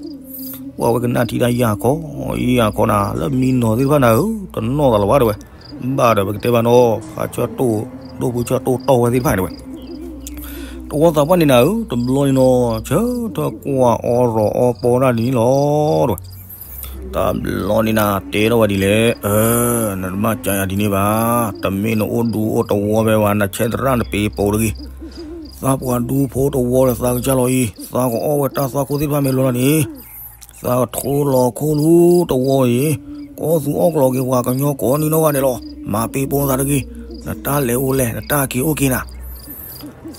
ပှၤဝဲကနၣ်ထံတၢ်ယၢ်ခီ, ယၢ်ခီနၤ လၢမံနီၤသ့ၣ်တဖၣ်နၤဧၢ, တနီၣ်သးလၢၤဘၣ်တဝဲ, ဘၣ်ဒီးပကတဲဘၣ်နီၤ ဖါဆၢၣ်တိၣ် ဒိၣ်ဖုဆၢၣ်တိၣ်တီၢ်ဝဲသ့ၣ်တဖၣ်န့ၣ်တဝဲ. တဝီသးပှၢ်န့ၣ်နၤဧၢ, တဘျီန့ၣ်နီၤ ဆၢထၢၣ်ကွၢ်အီရီၤအီပီတၢ်ဒ်န့ၣ်လီၤတဝဲ. တဘျီန့ၣ်နၤ တဲထီၣ်ဝဲဒ်လဲၣ်, အၢ နတဘၣ်ကၢယၤဒ်န့ၣ်ဘၣ်, တမ့ၢ်နအိၣ်ဒူအိၣ်တဝီဖဲဘၣ် နဆဲးသရၣ်နပ့ၤပိာ်တဂ့ၤ. သးပှၢ်ဒူဖိတဝီဒီးသးကစၢ်လီၤအံၤ, သးကအီၣ်ဝဲတၢ်သွၣ်ခိၣ်သ့ၣ်တဖၣ်မ့ၢ်လီၤလီၤန့ၣ်, သးကထိလီၤခိၣ်လူတဝီအံၤ, ကအီၣ်သူအီၣ်ကလီၤက့ၤပှၤကညီကိးနံၤနီၢ်ဂၤဒဲးလီၤ, မၤပ့ၤပိာ်သးတဂ့ၤ. နတၢ်လဲၤအိၣ်လဲၣ်, နတၢ်က့ၤအိၣ်က့ၤနၤ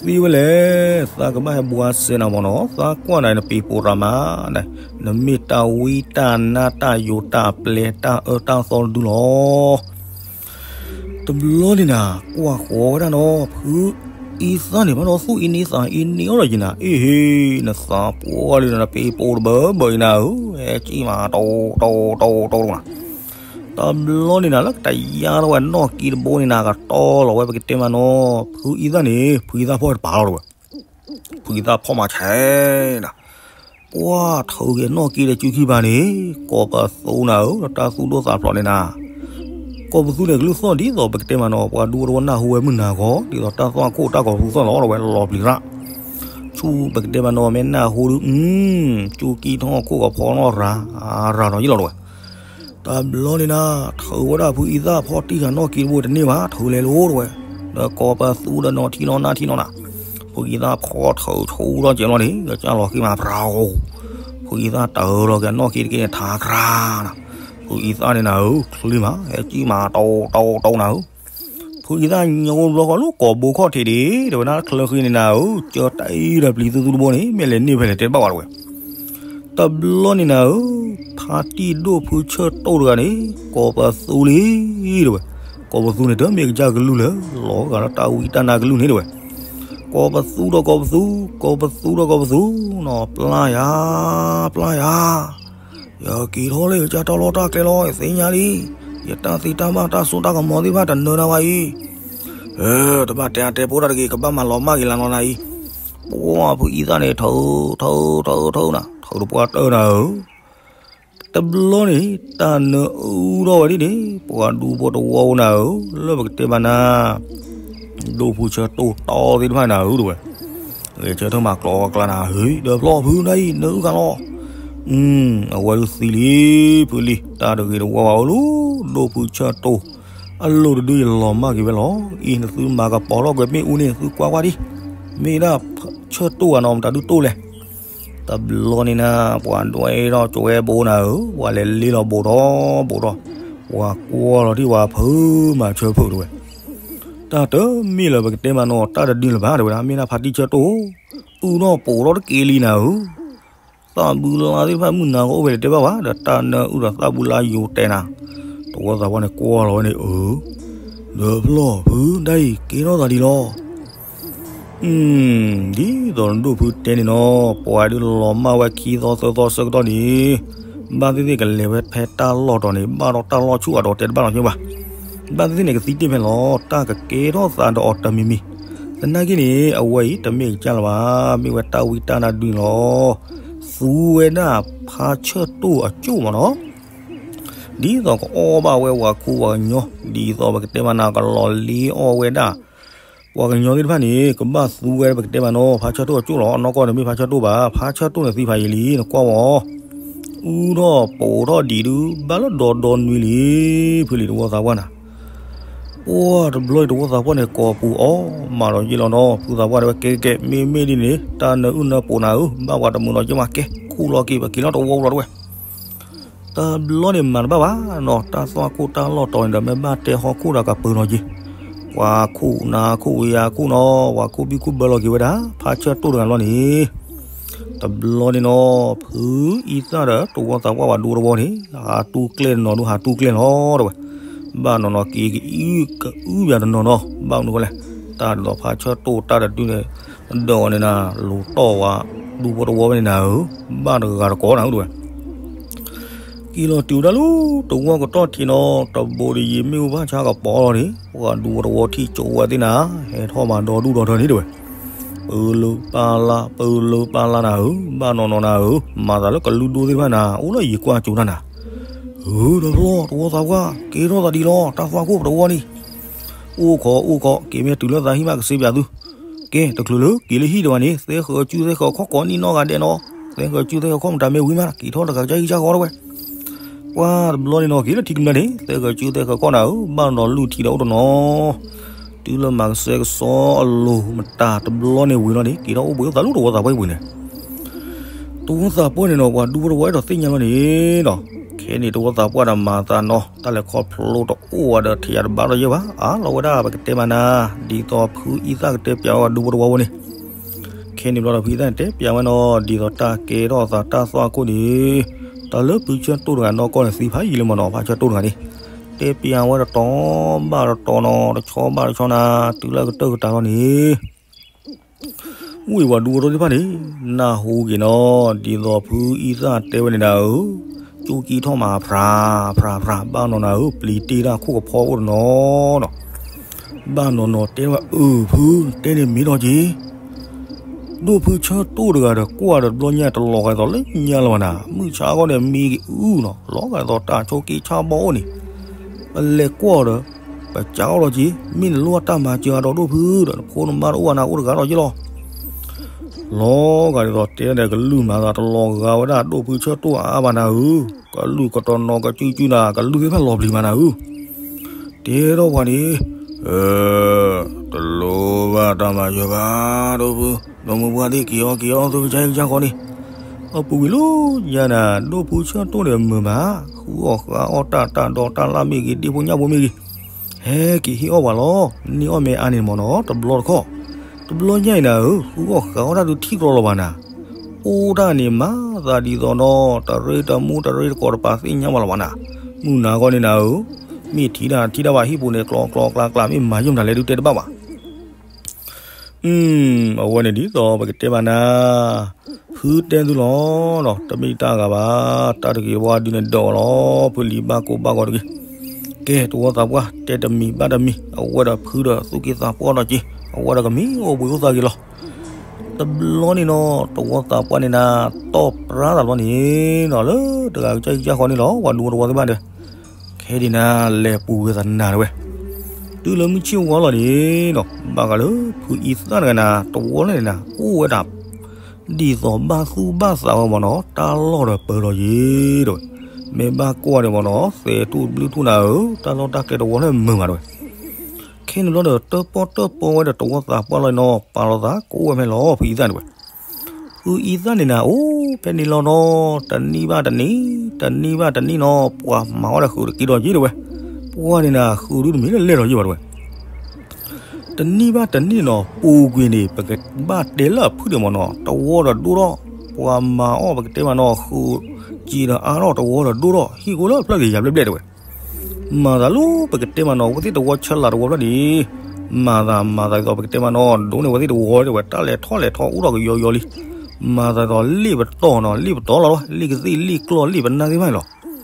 သ့ဝဲလဲၣ်, သးကဘၣ်ဟဲဘှါစဲးနၤမ့ၢ်နီၤ, သးကွၢ်နၤနပ့ၤပိာ်ရၤမး, နမ့ၢ်တၢ်ဝံတၢ်နါတၢ်ယိာ်တၢ်ပျဲတၢ်အၢတၢ်သီတဒုလီၤ. တဘျီန့ၣ်နၤ ကွၢ်ဃီၤဝဲဒၣ်နီၤ ဖုအံသၣ်န့ၣ် ဘၣ်ဒီးသူၣ်အံန့သးအံန့အီၣ်ဒီးယနၤ, အ့ၣ်ဟ့ နသးပှၢ်လံနပ့ၤပိာ်တဘၢဘၢအံၤနၤဧၢ, ဟဲကံၣ်မး တိတိတိတိတိနၤ တဘျီန့ၣ်နၤ လၢကတယါထီၣ်ဝဲနီၣ်က့တဘိန့ၣ်နၤ ကတီလီၤဝဲ ပကတဲမးနီၤ ဖုအံသၣ်န့ၣ် ဖုအံသၣ်ဖီၣ်တပာ်လီၤတဝဲ, ဖုအံသၣ်ဖီၣ်မၤဆဲးနၤ, ပှၢ်ထုးက့ၤနီၣ်က့ဒီးစုခံပၤန့ၣ် ကိးပသူနၤဧၢ ဒီးတၢ်သူၣ်ဒိၣ်သးဖျိးန့ၣ်နၤ ကိးပသူန့ၣ် ကလုၢ်သီၣ်ဒ်သိးပကတဲမးနီၤ ပှၤဒူဖိတဝီနၢ်ဟူဝဲမုၢ်နၤဂီၤ ဒ်သိးတၢ်သွၣ်ခိၣ်တၢ်ကိးပသူသီၣ်လီၤ ဒီးဝဲလီၤပျံၤရၣ်, ဆူပကတဲမးနီၤ မ့ၢ်နၢ်ဟူဒုး ကၠူကံထီၣ်ခိၣ်ကဖီနီၣ်ရၤ ရၤနီၤယ့ၣ်လီၤတဝဲ, တဘျီန့ၣ်နၤ ထုးဝဲဒၣ်ဖုအံသၣ်ဖီၣ်တံၢ်ဃာ်နီၣ်က့တဘိတန့ၢ်ဘၣ် ထုးလဲၤလိၤတဝဲ, ဒီးကိးပသူဒီးနီၤထံနီၤနၢ်ထံနီၤနၤ, ဖုအံသၣ်ဖီၣ်ထုးဆိဒီးကဲလီၤန့ၣ် ကစၢ်လီၤဃံမးပြၤဧိၤ, ဖုအံသၣ်တၢ်လီၤက့ၤနီၣ်က့တက့ၢ်န့ၣ် ထါကြၤနၤ, ဖုအံသၣ်န့ၣ်နၤဧၢ ချံမး ဟဲကံၢ်မးတီတီတီနၤဧၢ ဖုအံသၣ်ညိဘျီဃီ လၢကိာ်ဘိခီၣ်ထံးဒံး တဲဝဲဒၣ်ချၢဃံန့ၣ်နၤဧၢ ကၢတၢ်အံၤဒီးပျံၤသူသူတဘိန့ၣ် မ့ၢ်လဲၤန့ၢ်ဖဲလဲၣ်တဲတဘၣ်ဝဲတဝဲ, တဘျီန့ၣ်နၤဧၢ ဖါတံၢ်ဒိၣ်ဖုဆၢၣ်တိၢ်တဂၤန့ၣ် ကိးပသူလံတဝဲ, ကိးပသူန့ၣ် တမ့ၢ်ကစၢ်ကလုၢ်လၢ လီၤဂာ်လၢတၢ်ဝံတၢ်နါကလုၢ်န့ၣ်တဝဲ, ကိးပသူဒီးကိးပသူ ကိးပသူဒီးကိးပသူနီၤ ပျၢ်ယၤ ပျၢ်ယၤ ယက့ၤထီၣ်လၢယကစၢ်တၢ်လီၢ်တၢ်ကျဲလီၤ ယသ့ၣ်ညါလံ, ယတၢ်သံတၢ်ဘၣ်တၢ်စိတၢ်ကမီၤသ့ၣ်တဖၣ်တနၢၤနၤဘၣ်အံၤ, တဘၣ်တဲအါတဲဖိတၢ်တဂ့ၤ ကဘၣ်မၤလီၤမၢ်က့ၤလၢနီၤနၤအံၤ, ပှၢ်ဖုအံသၣ်န့ၣ် ထုး ထုး ထုး ထုးနၤ ထုးတပှၢ်တၢၢ်နၤဧၢ, တဘျီန့ၣ် တၢ်နၢအုၣ်ထီၣ်ဝဲဒ်န့ၣ် ပှၤဒူဖိတဝီဖိနၤဧၢ, လၢပကတဲဘၣ်နၤ ဒိၣ်ဖုဆၢတိၢ်တီသ့ၣ်တဖၣ်နၤဧၢတဝဲ, ဂဲၤဆၢထၢၣ်မၤကျိးအီၤကျါနၤ ဟ့ၣ် ဒီးဖျီၣ်ဖုနၤအံၤ နၢအုၣ်ဃာ်လီၤ, အဝဲဒုးသံလံ ဖုလံ တၢ်တဂ့ၤတဝါဘၣ်အိၣ်လၢ ဒိၣ်ဖုဆၢတိၢ်, အလိၣ်တဒုယလီၤမၢ်က့ၤဝဲလီၤ, အံၤ နသုမၤကပီၤထီၣ်ကွံာ်မ့ၣ်အူန့ၣ် သုကွၢ်ကွၢ်ဒံး, မ့ၢ်ဒၣ်ဆၢတိၢ်ဧါနီၤ မတၤဒုးတိၢ်လဲၣ် တဘျီန့ၣ်နၤ ပှၤဒွဲထီၣ်ကၠိဝဲဘိနၤဧၢ, ပှၤလဲၤလ့လီၤဘိးထီၣ်ဘိးထီၣ်, ပှၤကွၢ်လီၤဒံးဝဲဖုမၤဆၢဖုးတဝဲ, တၢ်တမ့ၢ်လၢပကတဲမးနီၤ တၢ်တဒုလၢၤဘၣ် တဲဝဲဒၣ် မ့ၢ်ဒၣ်ဖါတံၢ်ဆၢတိၢ်, အုၣ်ထီၣ်ပိာ်ထီၣ်တက့ၢ်လံနၤဧၢ, သၣ်ဘုလါသ့ၣ်တဖၣ်မုၢ်နၤကအိၣ်ဖဲလဲၣ်တဲဘၣ်ဘၣ် ဒီးတၢ်နၢအုၣ်ဒီးသၣ်ဘုလါယိၤတဲနၤ, တဝီသးပှၢ်န့ၣ်ကွၢ်လီၤဝဲန့ၣ် အၢ ဒီးဖျီၣ်ဖုဒၣ်အံၤ ကဲထီၣ်သးဒံးလီၤ ဒ်သိးနဒိၣ်ဖုတဲန့ၣ်နီၤ ပှၤဒုးလီၤမၢ်ဝဲခံသီသၢသီဆၢကတီၢ်န့ၣ်, ဘၣ်သ့ၣ်သ့ၣ်ကလဲၤဝဲဖဲတၢ်လီၢ်တီၤန့ၣ် ဘၣ်ဒီးတၢ်လီၢ်ဆူၣ်အတီၤတဲတဘၣ်လီၤညါဘၣ်, ဘၣ်သ့ၣ်သ့ၣ်န့ၣ် ကသံတ့ၢ်ဖဲလီၤ တၢ်ကကဲထီၣ်သးဒီးအီၤတမံၤမံၤ, သနာ်က့န့ၣ် အဝဲအံၤတမ့ၢ်ကစၢ်လၢၤဘၣ် မ့ၢ်ဝဲတၢ်ဝံတၢ်နါဒုန့ၣ်လီၤ, သူဝဲဒၣ်ဖါဆၢၣ်တိၢ်အကၠိၣ်မးနီၤ ဒ်သိးကအီၣ်ဘၣ်ဝဲပှၤခူပှၤကညီ, ဒ်သိးပကတဲမးနၤ ကလီၤလ့အီၣ်ဝဲဒၣ် ပှၤကညီသ့ၣ်တဖၣ်န့ၣ် ကဘၣ်သူဝဲပကတဲမးနီၤ ဖါဆၢၣ်တိၢ်အကၠိၣ်လီၤ. အနီၢ်ကီၢ်န့ၣ်မ့ၢ်ဖါဆၢၣ်တိၢ်ဘၣ်, ဖါဆၢၣ်တိၢ်န့ၣ်သံဖးယံာ်လံ နကွၢ်ဝဲ, အူထီၣ်ပိာ်ထီၣ်ဒံးဒုး ဘၣ်လၢဒီဒီနွံလံ, ဖုလံတဝီသးပှၢ်နၤ ပှၢ်တဘျီအံၤတဝီသးပှၢ်န့ၣ် ကိးပူၤအီၣ်မးဒီးယ့ၢ်လီၤနီၤ, ဖုသးပှၢ်တဲဝဲ ကဲကဲ မ့မ့ၢ်ဒ်န့ၣ် တၢ်နၢအုၣ်နၢပိာ်နၤဧၢ, ဘၣ်ပှၤတမုာ်လီၤက့မး ကဲခူၣ်လီၤက့ၤ ပက့ၤလီၤတဝီလီၤတဝဲ တဘျီန့ၣ်မၤတဘၣ်ဘၣ်နီၤ, တၢ်သွၣ်ခိၣ်တၢ်လီၢ်တီၤန့ၣ်ဒီး မ့ၢ်ဘၣ်တဲဟီၣ်ခိၣ်ဒီးကပၢၤနီၤက့ၤ, ပှၤခိၣ်နၢ်ခိၣ်ဝံၤယၤခိၣ်နီၤ, ပှၤခိၣ်ဘံၣ်ခိၣ်ဘၢလီၤက့ၤဝဲဒၣ် ဖါဆၢၣ်တိၢ်တဂၤလီၤန့ၣ်, တဘျီန့ၣ်နီၤ ဖုအံသၣ်ဒီးတဝီသးပှၢ်ပှၤဒူတဝီန့ၣ် ဟးတူၢ်ကျဲၣ်တနီၤဒုးဟးတူၢ်ကျဲၣ်လီၤတဝဲ, ဘၣ်နီၤနီၤက့ၤကအုဘၣ်တနီၤနီၤ ဘၣ်မနုၤဃိလဲၣ်, တၢ်ဒ်သိးဖါဆၢၣ်တိၢ်တၢ်တဒုန့ၣ် ဒီးန့ၣ်နၤ လူၤတီၢ်ဝဲဒူဖိတဝီဝဲန့ၣ်နၤဧၢ, ဘၣ်တဂၤတကိးနၤဧၢတဝဲ က့ၤလီၤတုၤဝဲဒၣ်လၢတဝီကတီၢ်ထံးနီၤ, တဘိတယံာ်မ့ၣ်အူဘၣ်ဆါကပီၤလီၤန့ၣ်, ပှၤဒူဖိတဝီထံၣ်ကၠိဝဲသ့ၣ်နၤ, ဟဲထီၣ်မၤဒီဒူၣ်ဒီထၢန့ၣ်တဝဲ, ပလၢပလါ ပလၢပလါနၤဧၢ, ဘၣ်နီၢ်နီၢ်နၤဧၢ, မၤသးလၢကလုၢ်ဒိၣ်သ့ၣ်တဖၣ်နၤ, အိၣ်လၢယံၤကွၢ်ကၠိတၢ်နၤ, ဧၢ ဒီးဖျီၣ် တဝီသးပှၢ် ကဲထီၣ်သးဒ်လီၤ, တၢ်သွၣ်ခိၣ်ပတဝီန့ၣ် အိၣ်ခိးအိၣ်ခိး က့ၤမ့ၢ်တုၤလၢသးဟံၣ်မးကစ့ပၠးသု, ကဲ တချုးလၢက့ၤလၢဟံၣ်ဒံးဘၣ်န့ၣ် သဲဃၢၤစုသဲဃၢၤခီၣ်ကိးနံၣ်နီၢ်ဂၤဒဲးနီၤ, သဲဃၢၤစုသဲဃၢၤခီၣ်မတၤမ့ၢ်ဝံၤမး က့ၤထီၣ်တဂၤကစၢ်ဟံၣ်ကစၢ်ဃီတဝဲ, ပှၢ်တဘျီန့ၣ်နီၤ က့ၤလၢထံကမျၢၢ်န့ၣ် သဲဃၢၤစုသဲဃၢၤခီၣ်နၤဧၢ, ဘၣ်နီၢ်နီၢ်လုၢ်ထံဒီးအိၣ်တနီၤ, တုၤလၢမၤကစဲကစီအလိၤမတၤတဘျီန့ၣ်ဝံၤလီၤန့ၣ် က့ၤထီၣ်အိၣ်ဘှံးအိၣ်သးလၢတဝီသးပှၢ်အံၤဝံၤန့ၣ် တဝီသးပှၢ်န့ၣ်နီၤ ပှၤဒူဖိတဝီအဲၣ်ဒိးသ့ၣ်ညါလီၤန့ၣ်နီၤ, ခဲန့ၣ်တဝီသးပှၢ်ဒီးမၤသးနီၤ တၢ်လဲၤခီဖျိတအိၣ်ဝဲဒီးထံၣ်ယၤတဘၣ်လီၤယဲၢ်ဘၣ်, အါလီၤဝဲဒၣ်ပကတဲမးနၤ, ဒ်သိးဖုအံသၣ်ကတဲပၠးဝဲဒူဖိတဝီဝဲန့ၣ်, ခဲန့ၣ်ဘျီဒီးဖုအံသၣ်န့ၣ်တဲပၠးဝဲနီၤ ဒ်သိးတၢ်ကဲထီၣ်သးတၢ်သွၣ်ခိၣ်န့ၣ်, တၢ်လၢဖုဆၢတိၢ်တဂၤနီၢ်ကီၢ်န့ၣ်သံဖးယံာ်လံမးနီၤ ဖါဆၢတိၢ်တဂၤန့ၣ်, တဲပၠးဝဲတတီၤဘၣ်တတီၤနီၤ တဆီဘၣ်တဆီနၤ, တုၤလၢအကတၢၢ်ကတၢၢ်လီၤန့ၣ် ဝ့ၢ်ပှၤဒူဖိတဝီသ့ၣ်တဖၣ်န့ၣ် နၢ်ဟူက့ၤနီၤ ဒ်သိးဖုအံသၣ်တဲဝဲန့ၣ်နၤဧၢ, တ ကၠိကံထီၣ်မး ဖြးဖြးဖြး ဘၣ်နီၢ်နီၢ်ဧၢ ပျံၤတ့ၢ်တၢ်ခိၣ်ကဖီအိၣ်တနီၤနီၤ, ဘၣ်နီၢ်နီၢ်တဲဝဲ အၢၣ်ဖု တဲန့ၣ်မ့ၢ်ဒီးက့ၤ ဒိၣ်ဖုဆၢတိၢ်တဂၤဒီး ကွၢ်ဒီးတဘျီညါတလီၤဂာ်သိးလၢညါလၢၤဘၣ်နၤ, မုၢ်ဆါအဂီၢ်န့ၣ်မံက့ၤအုနီၤ, လီၤဂာ်သိးတၢ်ဆိက့ဆါဘီအိၣ်န့ၣ်, ပလဲၤကွၢ်ဒီး ပစံးအီၤဒီးက့ၤ မ့ၢ်နလိၣ်တၢ်မၤစၢၤအါဒီးဒိၣ်ဖုဒီး နဖိနမါတအိၣ်ဘၣ်နၤ အိၣ်တဂၤဒီးက့ၤလီၤ. လီၤဂာ်ဒ်သိးတဲဒီးကလုၢ်မၤသးတလီၤဂာ်ဝဲဒၣ် ဒိၣ်ဖုဆၢတိၢ်အါဘၣ်နၤဧၢ, ကလုၢ်ကတနီၤကစုကစုနၤ ကလုၢ်သ့ၣ်တဖၣ်လီၤပျံၤမးနၤဧၢ, တဲထီၣ်ပှၤန့ၣ် တလိၣ်ဘၣ်တၢ်မၤစၢၤဘၣ် ဒိၣ်ဖု, ဒီးမုၢ်ပှၢ်သ့ၣ်က့ၤအီၤက့ၤအီၤ သုကစၢ်ဟ့ၣ်ကစၢ်ဃီန့ၣ်, အပူၤကွံာ်လီၤညါနၤ ဒိၣ်ဖုဆၢတိၢ်န့ၣ်မုာ်မး, ဃုအီၣ်ဃုအီၣ်တၢ်တၢ်ဒီးတၢ်လၢ်မ့ၢ်ဂ့ၤ ဒ့ဖိညၣ်ဖိမ့ၢ်ဂ့ၤ, ဟဲက့ၤဟ့ၣ်အီၣ်ပှၤလီၤ, န့ၢ်အီၣ်မ့ၢ်အါန့ၣ်မ့ၢ်နီၤ တဘျီတခီၣ်, တဘျီညါအံၤနၤဧၢ ဃုအီၣ်ဃုအီၣ်တၢ်ဒုးထံၣ်ကျီလီၤဘၣ်နၤ, အိၣ်တၢ်န့ၣ်မၤသးဒ်သိးနီၤ တရ့တမူတရ့တကိးတပၤသ့ၣ်ညါဘၣ်လီၤဘၣ်နၤ, မုၢ်နၤဂီၢ်န့ၣ်နၤဧၢ, မ့ၢ်ထံၣ်တၢ်ထံၣ်တၢ်ဘၣ်ဟံၣ်ပူၤန့ၣ် ကျီကျီကျါကျါ မ့ၢ်မၤယုာ်မတၤလဲၣ်ဒုးတဲတဘၣ်ဘၣ် အဝဲန့ၣ်ဒ်သိးပကတဲဘၣ်နၤ, ဖုတဲသုလီၤ, တမ့ၢ်တၢ်ဂၤဘၣ်, တၢ်တဂ့ၤဝါဒုးန့ၣ်ဒီးလီၤ, ဖုလံၤဘၣ်ကိးဘၣ်ဂီၤတဂ့ၤ, ကဲ တဝီသးပှၢ် တဲတမံၤဘၣ်တမံၤ အဝဲဒီးဖုဒီးသူၣ်က့သးပှၢ်ဒီးက့ၤ အဝဲဒီးကမံအိၣ်ဘှံးအိၣ်သးဂ့ၤလီၤ. တဘျီန့ၣ်နီၤ တဝီသးပှၢ်န့ၣ်နၤ တီၢ်ပြါသးဘျီန့ၣ်နီၤ လၢတဂၤကစၢ်ကစၢ်ဃီန့ၣ်လီၤ, ပှၤဒူတဝီသ့ၣ်တဖၣ်ဒီး ခဲဒံးနၤ လဲၤပူၤဝဲသနာ်တဝဲ, တုၤလၢမုၢ်ဆ့ၣ်ဝါလီၤန့ၣ်နီၤ ဘၣ်ဃးလၢဖုအံသၣ်တဂၤနၤ တဝီန့ၣ်နၤ အိၣ်ဝဲဒၣ် ဒ်သိးဘၣ်သူၣ်ဘၣ်သးဝဲမ့ၢ်နီၤ တၢ်လီၢ်ဒီးပၢၤလီၤယ့ၤတဝဲ, မ့ၢ်ဘၣ်ကွၢ်န့ၣ်မ့ၢ်နီၤ သဲးထူၣ်ဘျုးထူၣ်နၤဧၢ တၢ်လီၢ်တၢ်ကျဲတဝီလၢမုာ်မးတဝဲ, ခဲန့ၣ်ဘျီဒီး တၢၣ်ပီၣ်တၢၣ်ပီဝဲဒီးတဝီသးပှၢ်လီၤနီၤ ပာ်လီၤသးကအိၣ်ဝဲဖဲလီၤ ဖုအံသၣ်န့ၣ်ဝဲ ဖုအံသၣ်န့ၣ်နၤ အိၣ်ဖဲန့ၣ်လီၤနီၤ တနံၣ်ဘၣ်တနံၣ် တနံၣ်ဘၣ်တနံၣ်နီၤ ပှၤမၤအီၣ်ဒီးဃုာ်တက့ဒီးယ့ၤတဝဲ, ပှၤန့ၣ်နၤ ဃုာ်ဒုတမ့ၢ်လၢလဲၢ်ဒီးယ့ၤဘၣ်တဝဲ တနံၣ်ဘၣ်တနံၣ်နီၤ ပူၤကွံာ်န့ၣ် ပကဘၣ်တဲလၢအဖုၣ်န့ၣ်မ့ၢ်နီၤ တဝီဒီးဒိၣ်ထီၣ်, ပှၤမၤအီၣ်ပကတဲမ့ၢ်နီၤ ဃုာ်စံးဒီးအါထီၣ် တဝီဒီးဒိၣ်ထီၣ် ဟံၣ်ဃီလၢအဖျၢၣ်က့ၤယၤဘျဲၣ်ဘျဲၣ်တဝဲ, မၤသးလၢပကတဲမ့ၢ်နီၤ ဝဲသ့ၣ်တဝီဆၢလာ်တဝီဖျၢၣ်န့ၣ်, မၤသးမၤသးဒ်သိးပကတဲမ့ၢ်နီၤ ဒိၣ်န့ၢ်ဝဲသ့ၣ်တဝီတဝဲ တၢ်လဲၤထီၣ်လဲၤထီအိၣ်ထီၣ်ကယီယီလံ, မၤသးဒ်သိးလ့ၣ်ပတီၢ်နီၤ လ့ၣ်ပတီၢ်လီၤတဝဲ လ့ၣ်ကသ့ၣ်လ့ၣ်ကျီၢ်လ့ၣ်ပနၢ်သ့ၣ်တဖၣ်န့ၣ်လီၤ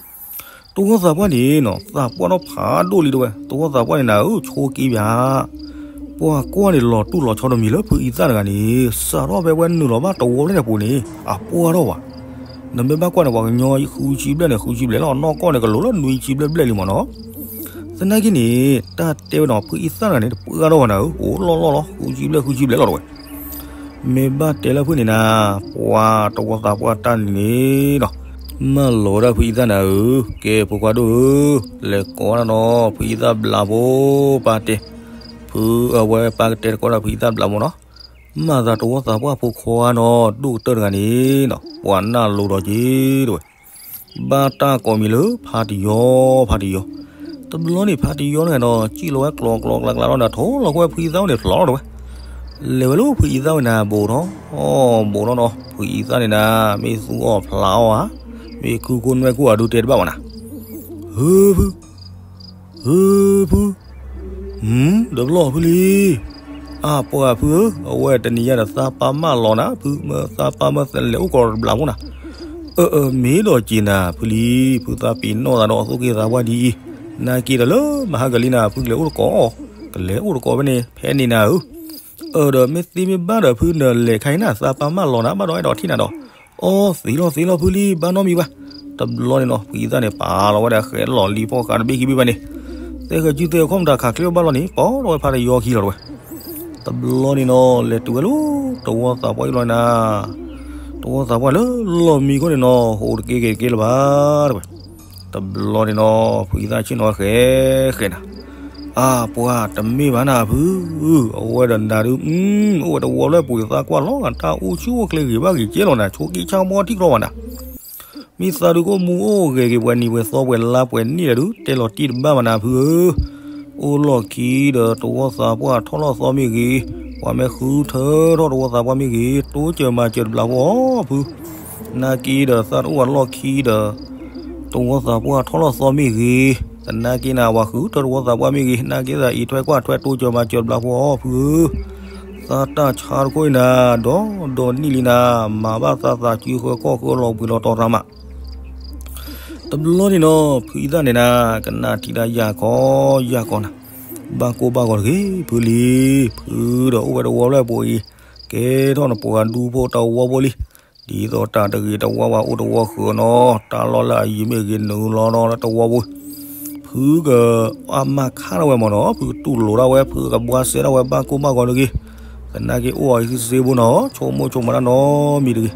တဝီသးပှၢ်န့ၣ်နီၤ သးပှၢ်ထီၣ်ဖးဒိၣ်လံတဝဲ တဝီသးပှၢ်န့ၣ်နၤဧၢ ဆိက့ၤပၠး, ပှၤကွၢ်န့ၣ်လီၤတူၢ်လီၤဆီတမံၤလၢဖုအံသၣ်တဂၤန့ၣ် စးထီၣ်ဖဲဝဲနုာ်လီၤဘၣ်တဝီဖျၢၣ်န့ၣ်အပူၤန့ၣ် အပှၢ်ထီၣ်ဘၣ်, နမ့ၢ်ဘၣ်ကွၢ်န့ၣ် ပှၤကညီဃုဆံဘျဲၣ်န့ၣ် ဃုဆံဘျဲၣ်လီၤ နီၢ်ကီၢ်န့ၣ် ကလိၤလၢနွံဆံဘျဲၣ်ဘျဲၣ်လံမ့ၢ်နီၤ သနာ်က့န့ၣ် တၢ်တဲဝဲနီၤ ဖုအံသၣ်တဂၤန့ၣ် တပှၢ်ထီၣ်ဘၣ်နၤဧၢ အိၣ်လီၢ်လီၢ်လီၤ ဃုဆံဘျဲၣ်ဃုဆံဘျဲၣ်လီၤတဝဲ မ့ၢ်ဘၣ်တဲလၢဖုန့ၣ်နၤ, ပှၤတဝီသးပှၢ်တၢ်န့ၣ်န့ၣ်ဒီး မၢလီၤဝဲဒၣ်ဖုအံသၣ်နၤဧၢ, ကဲဖိခွါဒိၣ်ဧၢ, လဲၤကိးဝဲဒၣ်နီၤ ဖုအံသၣ်ဘျးဖိ, ပၢ်တဲ, ဖုအဝဲပၢ်ကတဲတကိးဒၣ်ဖုအံသၣ်ဘျးဖိနီၤ, မၤသးတဝီသးပှၢ်ဖိခွါနီၤ ဒိၣ်ကတၢၢ်တဂၤန့ၣ်နီၤ ပှၤနၢ်လိၤဒီးက့ၤတဝဲ ဘၣ်တၢ်ကိးမံၤလၢဖးတယီၤ ဖးတယီၤ, တဘျီန့ၣ်ဖးတယီၤန့ၣ်ဒီး စံၣ်လီၤဝဲကျီကျီကျါကျါလီၤဒီး ထိလီၤကွၢ်ဖုအံသၣ်ဝဲန့ၣ်ဖျိးလီၤတဝဲ, လဲၤဝဲလၢဖုအံသၣ်ဝဲန့ၣ် ဘူးထီၣ်, အီ ဘူးထီၣ်နီၤ ဖုအံသၣ်န့ၣ်နၤ မ့ၢ်သူၣ်အီၣ်ဖျးအီၣ်ဧါ, မ့ၢ်ခုခိၣ်နွဲၣ်ခိၣ်အဒုးတဲတဘၣ်ဘၣ်နၤ, ဟၢဖု ဟၢဖု, ဒီးပလီၢ်ဖုလံ, အါပှၤဖုဧၢ, အဝဲတနံၤညါဒီးသးပၢ်မၢလီၤနၤ ဖုမၢသးပၢ်မၢသလဲၤအိၣ်ကီးတဘျးဖိနၤ, အၢ အၢ မ့ၢ်ဒီးက့ၤနၤ ဖုလံ, ဖုသးပ့ၤနီၣ်သးဒီးသူၣ်က့သးပှၢ်ဒ်အံၤ, နာ်က့ဒီးလၢမဟါကလံနၤ ဖုကလဲၤအိၣ်တကိး, ကလဲၤအိၣ်တကိးဖဲန့ၣ် ဖဲန့ၣ်နၤဧၢ, အၢ ဒီးမ့ၢ်သ့မ့ၢ်ဘၣ်ဒီးဖုနလဲၤခါအံၤနၤ သးပၢ်မၢလီၤနၤ ဘၣ်ဒီးအဲၣ်ဒိးထံၣ်နၤဒီး, အီ သ့လီၤသ့လီၤဖုလံ ဘၣ်နီတမံၤဘၣ်, တဘျီန့ၣ်နီၤ ဖုအံသၣ်န့ၣ် ပာ်လီၤဝဲဒၣ်ဃဲးလီၤလံဖီၣ်ဃာ်တဘ့ၣ်ခံဘ့ၣ်ဘၣ်န့ၣ်, သဲဃဲၤစုသဲဃဲၤခီၣ်မတၤခးချ့ဘၣ်လီၤန့ၣ် ပိာ်ထီၣ်ဝဲဖးတယီၤခံလီၤတဝဲ တဘျီန့ၣ်နီၤ လဲၤတုၤဝဲလၢ တဝီသးပှၢ်အံၤလီၤနၤ, တဝီသးပှၢ်လၢလီၢ်မံခိၣ်န့ၣ်နီၤ ဟိးတက့ၢ်က့ၤတက့ၢ်လၢၤဘၣ်တဝဲ, တဘျီန့ၣ်နီၤ ဖုအံသၣ်ဆ့ၣ်နီၤဃဲးဃဲးနၤ, အါ ပှၤတမ့ၢ်ဘၣ်နၤဖု, အဝဲဒီးနၤဒုး အိၣ်ဝဲတဝီလၢပူၤသးကွၢ်လီၤ တၢ်အိၣ်ဆူၣ်အိၣ်ချ့ဂ့ၤဘၣ်ဂ့ၤကဲလီၤနၤ ဆိးက့ဆါဘီထံၣ်ကျီဘၣ်နၤ မ့ၢ်သးဒုးကအိၣ်မူအိၣ်ဂဲၤက့ၤပှဲၤနံၤပှဲၤသီပှဲၤလါပှဲၤနံၣ်ဒီးဒုး တဲလီၤတံၢ်တဘၣ်မနၤဖုဧၢ, အိၣ်လီၢ်ခံဒီးတဝီသးပှၢ်ထီၣ်လီၢ်သီမ့ၢ်ဂ့ၤ, ပှၤမ့ၢ်ဃုထၢထီၣ်တဝီသးပှၢ်မ့ၢ်ဂ့ၤ တိစၢၤမၤစၢၤတဘျးဖိအီၤဖု, နာ်က့ဒီးသးတအိၣ်ဝဲလီၢ်ခံဒီး တဝီသးပှၢ်ထီၣ်လီၢ်သီမ့ၢ်ဂ့ၤ, သနာ်က့နၤ ပှၤဃုထၢတဝီသးပှၢ်မ့ၢ်ဂ့ၤ နာ်က့သးအံးထွဲကွၢ်ထွဲတိစၢၤမၤစၢၤတဘျးဖိအီၤဖုဧၢ, သးတၢ်ဆါတခိၣ်အံၤနၤ ဒီးဒီးနံၣ်လံနၤ မၤဘၣ်သးသးစုဃၢၤခီၣ်ဃၢၤလီၤဘှံးလီၤတီၤရၤမး တဘျီန့ၣ်နီၤ ဖုအံသၣ်န့ၣ်နၤ ကနၣ်ထံၣ်ဒၣ်ယၢ်ခီယၢ်ခီနၤ, ဘၣ်ကိၢ်ဘၣ်ဂီၤတဂ့ၤ ဖုလံ, ဖုဒီးအိၣ်ဝဲတဝီဖျၢၣ်ပူၤအံၤ, ကဲထီၣ်နပှၤဒူဖိတဝီဖိလံ. ဒ်သိးတၢ်တဂ့ၤတဝါဝါအိၣ်တဝီဃုာ်နီၤ, တၢ်လီၢ်လၢအယံၤမ့ၢ်ဂ့ၤနုာ်လီၤနီၤလၢတဝီပူၤ, ဖုကအါမးခါထီၣ်ဝဲမ့ၢ်နီၤ, ဖုကတူၢ်လိာ်ဒၣ်ဝဲ ဖုကဘှါစဲထီၣ်ဝဲဘၣ်ကိၢ်ဘၣ်ဂီၤတဂ့ၤ, သနာ်က့အိၣ်အီၤအံၤစ့ဖိနီၤ, ဆိကမိၣ်ဆိကမးတၢ်နီတမံၤတဂ့ၤ,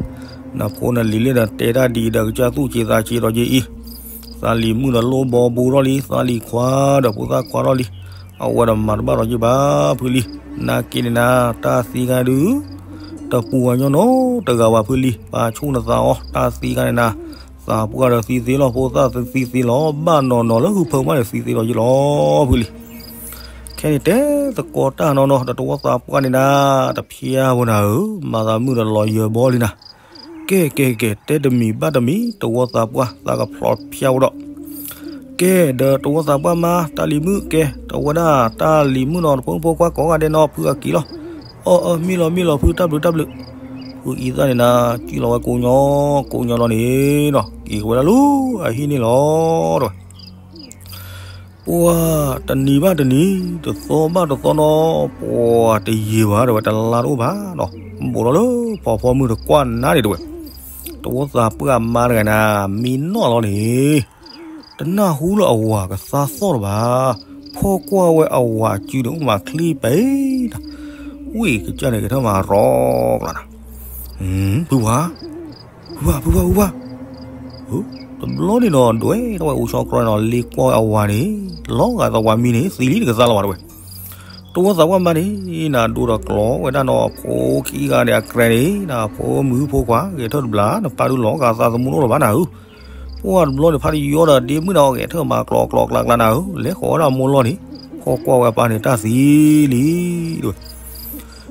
နဖိနလံၤလၢနတဲတၢ်ဒ်အံၤဒီး ကစၢ်သူၣ်က့ၤသးက့ၤဒီးက့ၤအံၤ, သးလံၤမုၣ်ဒီးလိၣ်ဘီဘူးထီၣ်လံ, သးလံၤခွါဒီးဖိသၣ်ခွါထီၣ်လံ, အဝဲဒီးမၤတဘၣ်ဒီးယ့ၢ်ဘၣ်ဖုလံ, နာ်က့န့ၣ်နၤ တၢ်သံဂၤဒုး တပူၤဝဲညီနီတဂၤဘၣ်ဖုလံ, ပာ်ဆူၣ်နသးအီၤ တၢ်သံဂၤန့ၣ်နၤ, သးပှၢ်ဒီးသံသ့လီၤ, ဖိသၣ်သံသ့လီၤ, ဘၣ်နီၢ်နီၢ်လၢဟုဖၢမးန့ၣ်သံသ့ဒီးယ့ၢ်လီၤဖုလံ. ခဲန့ၣ်တဲသကိးတၢ်နီၢ်နီၢ် ဒီးတဝီသးပှၢ်န့ၣ်နၤ, တဖျါဖိနၤဧၢ, မၤသးမုၢ်ဒီးလီၤယၢၤဘီလံနၤ, ကဲကဲကဲ တဲတမံၤဘၣ်တမံၤ တဝီသးပှၢ် သးကဖျိးဖျါဖိဒီး ကဲဒီးတဝီသးပှၢ်မါ တၢ်လံၤမုၣ်ကဲ တဝဲဒၣ်တၢ်လံၤမုၣ်နီၤ တဖိမုၣ်ဖိခွါကိးဂၤဒဲးနီၤ ဖုအက့ၤလီၤ. အီၣ်အီၣ်မ့ၢ်လီၤမ့ၢ်လီၤ ဖုတၢ်ဘျုးတၢ်ဘျုး. ဖုအံသၣ်န့ၣ်နၤ ကံၣ်လီၤဝဲကိးညီ ကိးညီလီၤန့ၣ်နီၤ က့ၤဝဲဒၣ်လၢအဟံၣ်န့ၣ်လီၤ တဲဝဲ. ပှၢ်တနံၤဘၣ်တနံၤ တသီဘၣ်တသီနီၤ ပှၢ်တယံာ်ဘၣ် တဲဝဲ တလါတအိၣ်ဘၣ်နီၤ ဘူးထီၣ်လၢဖီဖီမုၢ်တကွၢ်နါန့ၣ် တဲဝဲ. တဝီသးပှၢ်မါတဂၤနၤ မံနီၣ်လီၤန့ၣ် တနၢ်ဟူလၢအဝၤကသါသီၣ်လၢၤဘၣ်. ဖီၣ်ကွၢ်ဝဲအဝၤစုန့ၣ် အိၣ်မးချံပံနီၤ ဝံၣ်ကစၢ်န့ၣ် ကထၢၣ်မၤရီကျါနၤ ဖုဝါ ဖုဝါ ဖုဝါ ဖုဝါ. တဘျီန့ၣ်နီၤ ဒွဲၣ်ထီၣ်ဝဲအိၣ်ဆီကြီနီၤ လ့ကွၢ်ဝဲအဝၤန့ၣ် လီၤဂာ်သးဝၤမံန့ၣ် သံလံတကသါလၢၤဘၣ် တဲဝဲ. တဝီသးပှၢ်မါန့ၣ် နၤဒိၣ်ဒီးကျီဝဲဒၣ်နီၤ ဖိခံဂၤန့ၣ် အကြဲးန့ၣ် နၤဖိမုၣ်ဖိခွါ ဂဲၤထၢၣ်တဘျီ နပၢ်ဒုးလီၤဂာ်သးသမူတအိၣ်လၢၤဘၣ်နၤဧၢ. ပှၢ်တဘျီန့ၣ် ဖးတယီဒီးဒ့မုၣ်နၤအီၤ ဂဲၤထၢၣ်မၤကျီကျီကျါကျါနၤဧၢ လဲၤဃီၤဝဲဒၣ်မိၢ်လီၢ်န့ၣ် ဖီၣ်ကွၢ်ဝဲအပၢ်န့ၣ် တၢ်သံလံ တဲဝဲ.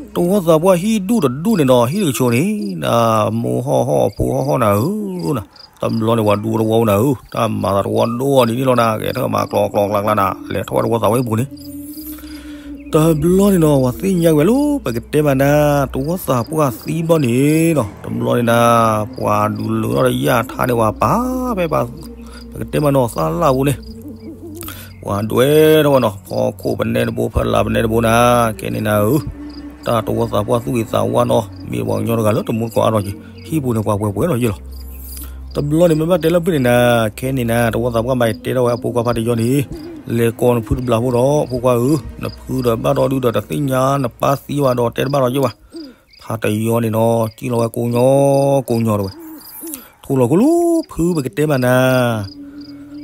တဝီသးပှၢ်ဟံၣ်ဒူၣ်တဒူၣ်န့ၣ်နီၤ ဟံၣ်တကဆိးန့ၣ် နၤမိၢ်ဟီၣ်ဟီၣ်ဖိဟီၣ်ဟီၣ်နၤဧၢ နၤ တဘျီန့ၣ် ပှၤဒူတဝီနၤဧၢ တၢ်မၤသးတဝီဒိၣ်အီၤဒ်န့ၣ်လီၤနၤ ဂဲၤထၢၣ်မၤကျီကျီကျါကျါနၤ လဲၤထီၣ်ဝဲတဝီသးဝဲပူၤန့ၣ် တဘျီန့ၣ်နီၤ ပှၤသ့ၣ်ညါဝဲလၢ ပကတဲမးနၤ တဝီသးပှၢ်သံဘျီန့ၣ်နီၤ တဘျီန့ၣ်နၤ ပှၤဒုးလၢထီၣ်ဒီးယၢ်ထါန့ၣ် ပှၤပာ်ဖဲ ပကတဲမးနီၤ သၣ်လၣ်ပူၤန့ၣ် ပှၤဒွဲၣ်ထီၣ်ဝဲနီၤ ဖီခိၣ်ပနဲတဘိ ဖီလာ်ပနဲတဘိနၤ ကဲန့ၣ်နၤဧၢ တၢ်တဝီသးပှၢ်သူၣ်ဂ့ၤသးဝါနီၤ မ့ၢ်ပှၤကညီတဂၤလၢတမူတကိးအါထီၣ်က့ၤ ဟံၣ်ပူၤန့ၣ် ပှၤပှဲၤပှဲၤလီၤယ့ၢ်လီၤ. တဘျီန့ၣ် မ့ၢ်ဘၣ်တဲလၢဖုန့ၣ်နၤ ခဲန့ၣ်နၤ တဝီသးပှၢ်မါအံၤတဲထီၣ်ဝဲအဖိခွါဖးတယီန့ၣ် လဲၤကိးနဖုတဘျီဖိဒီး ဖိခွါဧၢ နဖုဒီးဘၣ်ဒီဒုဒီးတသ့ၣ်ညါနပၢ်သံဘၣ်ဒီးတဲတဘၣ်ဒီးယ့ၢ်ဘၣ် ဖးတယီန့ၣ်နီၤ ကံၣ်လီၤဝဲကိးညီ ကိးညီတဲဝဲ. ထိၣ်လီၤခိၣ်လၢဖုပကတဲမးနၤ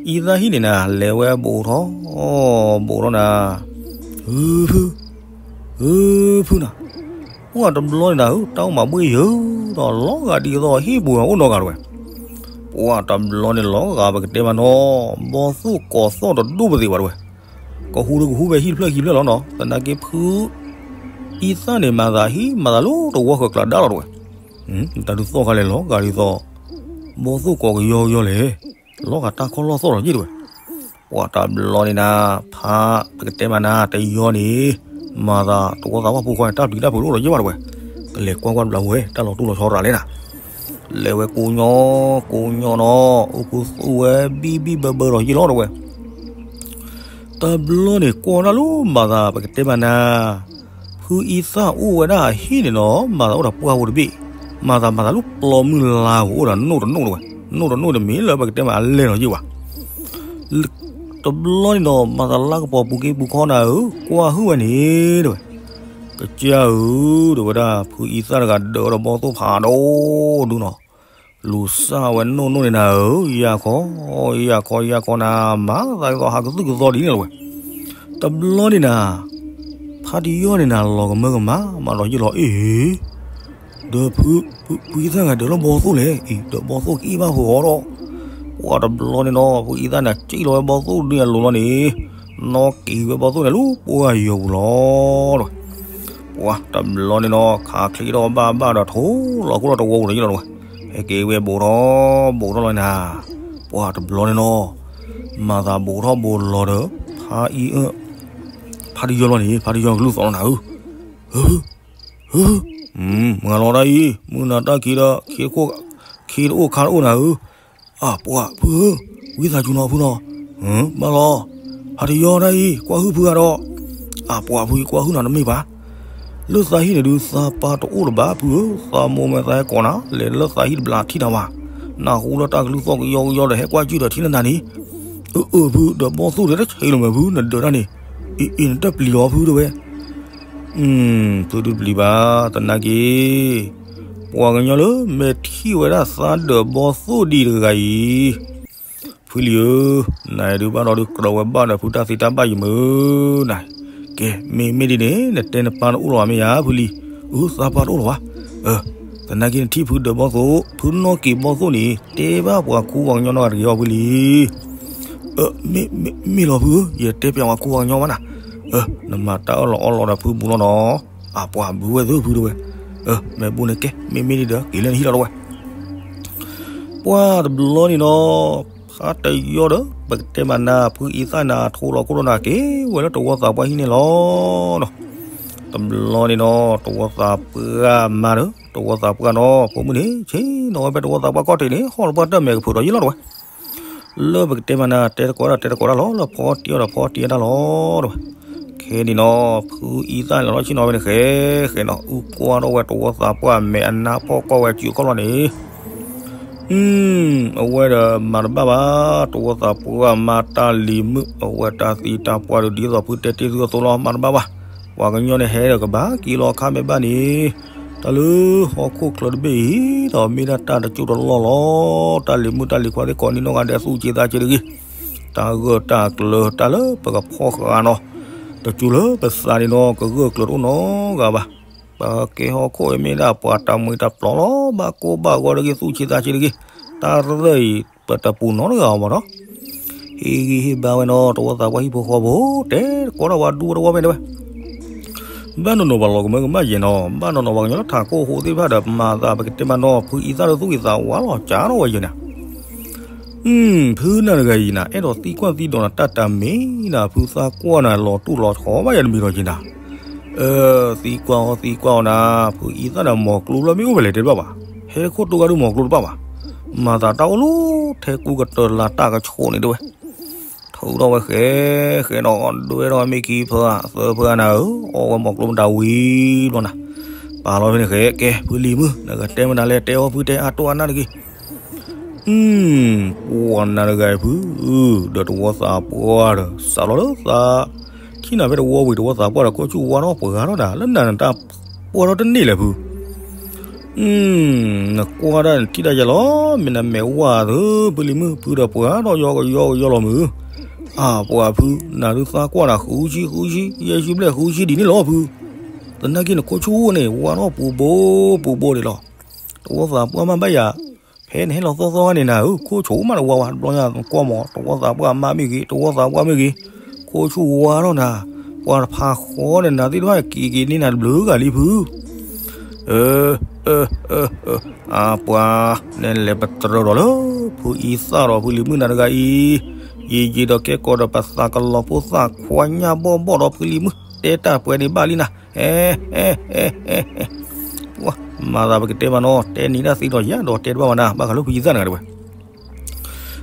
အံသၣ်ဟံၣ်န့ၣ်နၤ လဲၤဝဲဘူးထီၣ် ဘူးထီၣ်နၤ ဖု ဖု ဖုနၤ ပှၢ်တဘျီန့ၣ်နၤဧၢ တၢ်အိၣ်မးဘှ့ၣ်ယၢၤဒီးလီၤဂာ်ဒ်သိးဟံၣ်ပူၤအိၣ်နီတဂၤတဲဝဲ. ပှၢ်တဘျီန့ၣ်လီၤဂာ်ပကတဲမးနီၤ ဘီသိၣ်ကိးသီၣ်တဒိၣ်ပသ့ဘၣ်တဲဝဲ. ကဟူးဒီးကဟူးဖဲဟံၣ်တဖျၢၣ်ခံဖျၢၣ်လီၤနီၤ သနာ်က့ဖု အံသၣ်န့ၣ်မၤသးဟံၣ်မၤသးလၢတဝီဃၢၤကျါဒါလီၤတဲဝဲ. တၢ်ဒုးသီၣ်ခါလဲၣ်လီၤဂာ်ဒ်သိး ဘီသိၣ်ကိးကယီကယီလဲၣ် လီၤဂာ်တၢ်ခီၣ်လီၢ်သီၣ်လီၤယ့ၢ်တဲဝဲ. ပှၢ်တဘျီန့ၣ်နၤ ဖးပကတဲမးနၤ တယီန့ၣ် မၤသးတဝီသးပှၢ်ဖိခွါန့ၣ် တၢ်ပျံၤတၢ်ဖုးတအိၣ်ဒီးယ့ၢ်ဘၣ်တဲဝဲ. ကလဲၤကွၢ်ကွၢ်တဘျီဝဲ တၢ်လီၤတူၢ်လီၤဆီရၤလဲၣ်နၤ လဲၤဝဲကိးညီ ကိးညီနီၤ အိၣ်ခူသူၣ်ဝဲ ဘံၣ်ဘံၣ်ဘၢဘၢဒီးယ့ၢ်လီၤတဲဝဲ. တဘျီန့ၣ် ကွၢ်ဒၣ်လၢမၤသး ပကတဲမးနၤ ဖုအံသၣ်အိၣ်ဝဲဒၣ်အဟံၣ်န့ၣ်နီၤ မၤသးအိၣ်ဒီးပှၢ်ဖိတဘ့ၣ် မၤသးမၤသးလၢပျီမုၢ်လါဧိၤ အိၣ်ဒီးနိၣ်တနိၣ်တဲဝဲ. နိၣ်တနိၣ်တမ့ၢ်လၢပကတဲမးအလဲၢ်လီၤယ့ၢ်ဘၣ် တဘျီန့ၣ်နီၤ မၤသးလၢကပီၤပူၤက့ပူၤခီနၤဧၢ ကွၢ်ဟုၣ်ဝဲန့ၣ်တဲဝဲ. ကစၢ်ဧၢ တဲဝဲဒၣ် ဖုအံသၣ်တဂၤဒၢးဒီးဘီသိၣ်ဖးဒိၣ်ဒုနီၤ လူၤစၢ်ဝဲနိၣ်နိၣ်န့ၣ်နၤဧၢ ယၢ်ခီ ယၢ်ခီ ယၢ်ခီနၤ မၤသးဒ်သိးဟးကသုၣ်ကသီဒ်န့ၣ်လီၤဝဲ. တဘျီန့ၣ်နၤ ဖးတယီန့ၣ်နၤ လီၤကမၢကမၣ်မးဒီးယ့ၢ်လီၤအ့ၣ် ဒီးဖု ဖုအံသၣ်ဂၤဒၢးလၢဘီသိၣ်လဲၣ် အံၤ ဒီးဘီသိၣ်ကအ့ၣ်ဘၣ်ဖုးအီၤဒီး ပှၢ်တဘျီန့ၣ်နီၤ ဖုအံသၣ်န့ၣ် ကံၣ်လီၤဝဲဘီသိၣ်ဒုန့ၣ်အလိၤလီၤန့ၣ် နီၣ်က့ၤဝဲဘီသိၣ်န့ၣ်လၢပှၢ်ယီၤပူၤလီၤတဲဝဲ. ပှၢ်တဘျီန့ၣ်နီၤ ခးချ့ထီၣ်ဘၣ်ဘၣ်ဒီးထိၣ်လီၤခိၣ်လီၤတဝီပူၤဒီးယ့ၢ်လီၤတဲဝဲ. ဟဲက့ၤဝဲဘူးထီၣ် ဘူးထီၣ်လီၤနၤ ပှၢ်တဘျီန့ၣ်နီၤ မၤသးဘူးထီၣ်ဘူးလီၤဒီး ဖးအံ ဖးတယီလီၤန့ၣ် ဖးတယီကလုၢ်သီၣ်လီၤနၤဧၢ ဧၢ ဧၢ မုၢ်ဂၤလီၤတၢ်အံၤ မုၢ်နၤတၢ်ခံဒီး ခံတအိၣ်ခါတအိၣ်နၤဧၢ အၢ ပှၢ်ဖုဧၢ ဝံသးစူၤနီၤဖုနီၤ, ဘၣ်လီၤ, ဟးတယီတၢ်အံၤ ကွၢ်ဟုၣ်ဖုဂၤဒီး, အပှၤဖုအံၤကွၢ်ဟုၣ်နၤတမ့ၢ်ဘၣ်, လၢသးဟံၣ်န့ၣ်ဒုး သးပၢ်တအိၣ်လၢၤဘၣ်ဖုဧၢ, သးမိၢ်မဲာ်သးဟဲကိးနၤ လဲၤလၢသးဟံၣ်တဘျီထံၣ်နၤဘၣ်, နၢ်ဟူလၢတၢ်ကလုၢ်သီၣ်ကယီကယီဒီး ဟဲကွၢ်ကုၢ်ဒီးထံၣ်လၢနၤန့ၣ်, အၢအၢဖု ဒီးဘီၣ်သိၣ်ဒီးတဆံးလီၤမ့ၢ်ဖု နဒၢးတၢ်န့ၣ်, အံၤအံၤ နတပျံၤလီၤဖုတဲဝဲ ဖုဒုးတပျံၤဘၣ်, သနာ်က့ ပှၤကညီလၢမဲာ်ထံၣ်ဝဲဒၣ်သးဒၢးဘီၣ်သိၣ်ဒံးတဂၤအံၤ, ဖုလံၤဧၢ, နဒုးဘၣ်ဒီးဒုးကြၢးဝဲဘၣ်ဒီးဖုတၢ်သ့တၢ်ဘၣ်ယံၤမုၢ်နၤ, ကဲ မ့မ့ၢ်ဒ်န့ၣ် နတဲနပၢ်တအိၣ်လၢၤဘၣ်မ့ၢ်ဧါ ဖုလံၤ, အၢ သးပၢ်တအိၣ်လၢၤဘၣ်, သနာ်က့နထံၣ်ဖုဒၢးဘီၣ်သိၣ် ဖုနီၣ်က့ၤဘီၣ်သိၣ်န့ၣ် တဲဘၣ်ပှၤခူပှၤကညီနီတဂၤတဂ့ၤအီၤဖုလံၤ မ့ၢ်မ့ၢ်လီၤဖုဧၢ, ယတဲပၠးပှၤခူပှၤကညီမးနၤ, နမၤတၢ်အၢၣ်လီၤအီလီၤဒီးဖုဘူးလီၤနီၤ, အပှၤဘူးဝဲသ့ၣ်ဖုတဲဝဲ, မ့ၢ်ဘူးန့ၣ်ကဲ မ့မ့ၢ်ဒ်ဒီး က့ၤလၢနဟံၣ်လီၤတဲဝဲ, ပှၢ်တဘျီန့ၣ်နီၤ, ဖးတယီဒီး ပကတဲမးနၤ ဖုအံသၣ်နၤ ထိလီၤခိၣ်လီၤနၤ က့ၤဝဲလၢတဝီသးပှၢ်ဟံၣ်န့ၣ်လီၤနီၤ, တဘျီန့ၣ်နီၤ တဝီသးပှၢ်မါဒီး တဝီသးပှၢ်နီၤ ဖိမုၣ်န့ၣ် ဆ့ၣ်နီၤဝဲဖဲတဝီသးပှၢ်ကီၢ်ထံးန့ၣ် ဟီၣ်တပှၢ်တၢၢ်မဲာ်ကဖုးဒီးယံၤလီၤတဲဝဲ လၢပကတဲမးနၤ တဲတကိးဒၣ်တဲတကိးဒၣ်လီၤ လၢဖီတံၢ်အီၤဒီးဖီတံၢ်အီၤတၢ်လီၤတဲဝဲ, ခဲန့ၣ်နီၤ ဖုအံသၣ်န့ၣ်လီၤဆ့ၣ်နီၤဝဲန့ၣ် ဃဲဃဲနီၤ အုၣ်ကွၢ်ထီၣ်ဝဲတဝီသးပှၢ်မဲာ်အနါဖီၣ်ကီၢ်ဝဲစုးခီၣ်လီၤန့ၣ် အဝဲဒီးမၤတဘၣ်ဘၣ် တဝီသးပှၢ်မါတၢ်လံၤမုၣ် အဝဲတၢ်သံတၢ်ပှၢ်ဒီးဒ်သိးဖုတဲတ့ၢ်သုအသိးလီၤ မၤတဘၣ်ဘၣ်, ပှၤကညီန့ၣ်ဟဲဒီးကဘၣ်က့ၤလီၤခါမ့ၢ်ဘၣ်န့ၣ် တၢ်လၢဟီၣ်ခိၣ်ချၢတဘ့ၣ်အံၤ ဒီးမ့ၢ်ဒၣ်တၢ်တကၠိတလီၢ်လီၤ, တၢ်လံၤမုၣ်တၢ်လံၤခွါသ့ၣ်ကိးနံၤနီၢ်ဂၤဒဲးသူၣ်ဆ့သးဆ့တဂ့ၤ, တၢ်ဂၢၢ်တၢ်ကျၢၤတၢ်လၢပကဖီၣ်ဃာ်နီၤ, တကၠိလၢပသးန့ၣ်နီၤ ကဂၢၢ်ကျၢၤတအိၣ်နီတဂၤဘၣ်, ပကဲဟီၣ်ခိၣ်အံၤမ့ၢ်ဒၣ်ပှၤတၢ်မှံတၢ်ပျီလီၤ, ဘၣ်ကိၢ်ဘၣ်ဂီၤတဂ့ၤ သူၣ်ဆ့သးဆ့တဂ့ၤ, တၢ်ရၢၢ်အံၤ ပတပူၤနီတဂၤအီၤဘၣ်နီၤ, ဟ့ၣ်ဂံၢ်ဟ့ၣ်ဘါဝဲနီၤ တဝီသးပှၢ်ဟံၣ်ဖိဃီဖိ တဲတကိးဒၣ်ဝဲဒူဝဲတဝီဖဲတဲဝဲ ဘၣ်နီၢ်နီၢ်ပှၤလီၤကမၢကမၣ်ယဲၢ်နီၤ, ဘၣ်နီၢ်နီၢ်ပှၤကညီလၢထးခိၣ်အဃိသ့ၣ်တဖၣ်ဒီး မၤသးပကတဲမးနီၤ ဖုအံသၣ်ဒီးသူၣ်က့ၤသးဝါလီၤ ကၢ်ထီၣ်ဝဲယဲၢ်န့ၣ်, ဖုနၤတဂၤအံၤနၤ အဲၣ်ဒိးသံကွၢ်သံဒိးနၤတၢ်တမံၤနၤ ဖုသးကွၢ်နၤလီၤတူၢ်လီၤဆီဘၣ်ယဲၢ်တမံၤဒီးက့ၤနၤ, သံကွၢ်အီၤသံကွၢ်အီၤနၤ, ဖုအံသၣ်ဒီးမီၤကျိၤလၢမ့ၢ်အိၣ်ဖဲလဲၣ်တဲတဘၣ်ဘၣ်, ဟဲခိၣ်တိၤဂၤဒုးမီၤကျိၤတဘၣ်ဘၣ်, မၤသးတၢ်အိၣ်လၢ ထဲကူကတၢၢ်လၢတၢ်ကဆိးန့ၣ်တဲဝဲ ထုးထီၣ်ဝဲဃဲ ဃဲနီၤ ဒွဲထီၣ်မ့ၢ်ခံဖၢအသၢဖၢနၤဧၢ, အီၣ်ဝဲမီၤကျိၤမတၤဝံၤဘျီနၤ, ပာ်လီၤဖဲန့ၣ်ဃဲ ကဲ ဖုလံၤမုၣ် နကတဲမနုၤလဲၣ် တဲအီၤဖုတဲအါတိၢ်အါနၢ်တဂ့ၤ, ပှၤနၤတဂၤအံၤဖု, ဒီးတဝီသးပှၢ်ဒီး စးလီၤလၢသး, ထံၣ်နၤဖဲတဝီဝံၤတဝီသးပှၢ်ဒီး ခိၣ်ဆူၣ်ဝါထီၣ်ပှၤဂၤထီၣ်နၤ လၢနၤနတၢ်ပှၢ်ထီၣ်တန့ၢ်လဲၣ်ဖု နကွၢ်ဒၣ်နထံၣ်ဒၣ်ယဲလီၤ, မ့ၢ်နမဲာ်ဝၢ်သု ဖုလံၤမုၣ် ဖုဒီးပှၤထီၣ်ယီကယီကယီလီၤမုၢ်, အပှၤဖု နၤဒုးသးကွၢ်နၤဃုဆံဃုဆံ ယဲၢ်ဆံဘျဲၣ်ဃုဆံဒ်န့ၣ်လီၤဖု, သနာ်က့နခိၣ်ဆူၣ်န့ၣ် ဝါထီၣ်ပူၤဘိပူၤဘိဒံးလီၤ, တဝီသးပှၢ်မးဘၣ်ယၤ ဖဲနဟဲလီၤသီသီခါန့ၣ်နၤဧၢ ခိၣ်ဆူၣ်မးတဝါဝါ တဘျီညါနကွၢ်မး တဝီသးပှၢ်မါမ့ၢ်ဂ့ၤ တဝီသးပှၢ်မ့ၢ်ဂ့ၤ, ခိၣ်ဆူၣ်ဝါထီၣ်နၤ, ပှၤတဖးဃီန့ၣ် နၤသ့ၣ်တဖၣ်က့ၤက့ၤန့ၢ်နၤတဘျုးဂၤလံဖု အၢ အၢ အၢ အၢ အပှၤ နဲလဲၤပတြၢၤဒီးလၢ ဖုအံသၣ်ဒီးဖုလံၤမုၣ်နၤတဂၤအံၤ, ယံာ်ယံာ်ဒီးကဲကီးဒီးပသးကလီၤဖိသၣ်ခွါညၣ်ဘီၣ်ဘီၣ်ဒီးဖုလံၤမုၣ် တဲတၢ်ပှဲၤန့ၣ်ဘၣ်လံနၤ, ဟဲ ဟဲ ဟဲ ဟဲ ဟဲ မၤသးပကတဲမးနီၤ တဲနံၤဒၣ်သ့ဒီးယၤဒီးတဲတဘၣ်မးနၤ ဘၣ်ဃးလၢဖုအံသၣ်နၤတဝဲ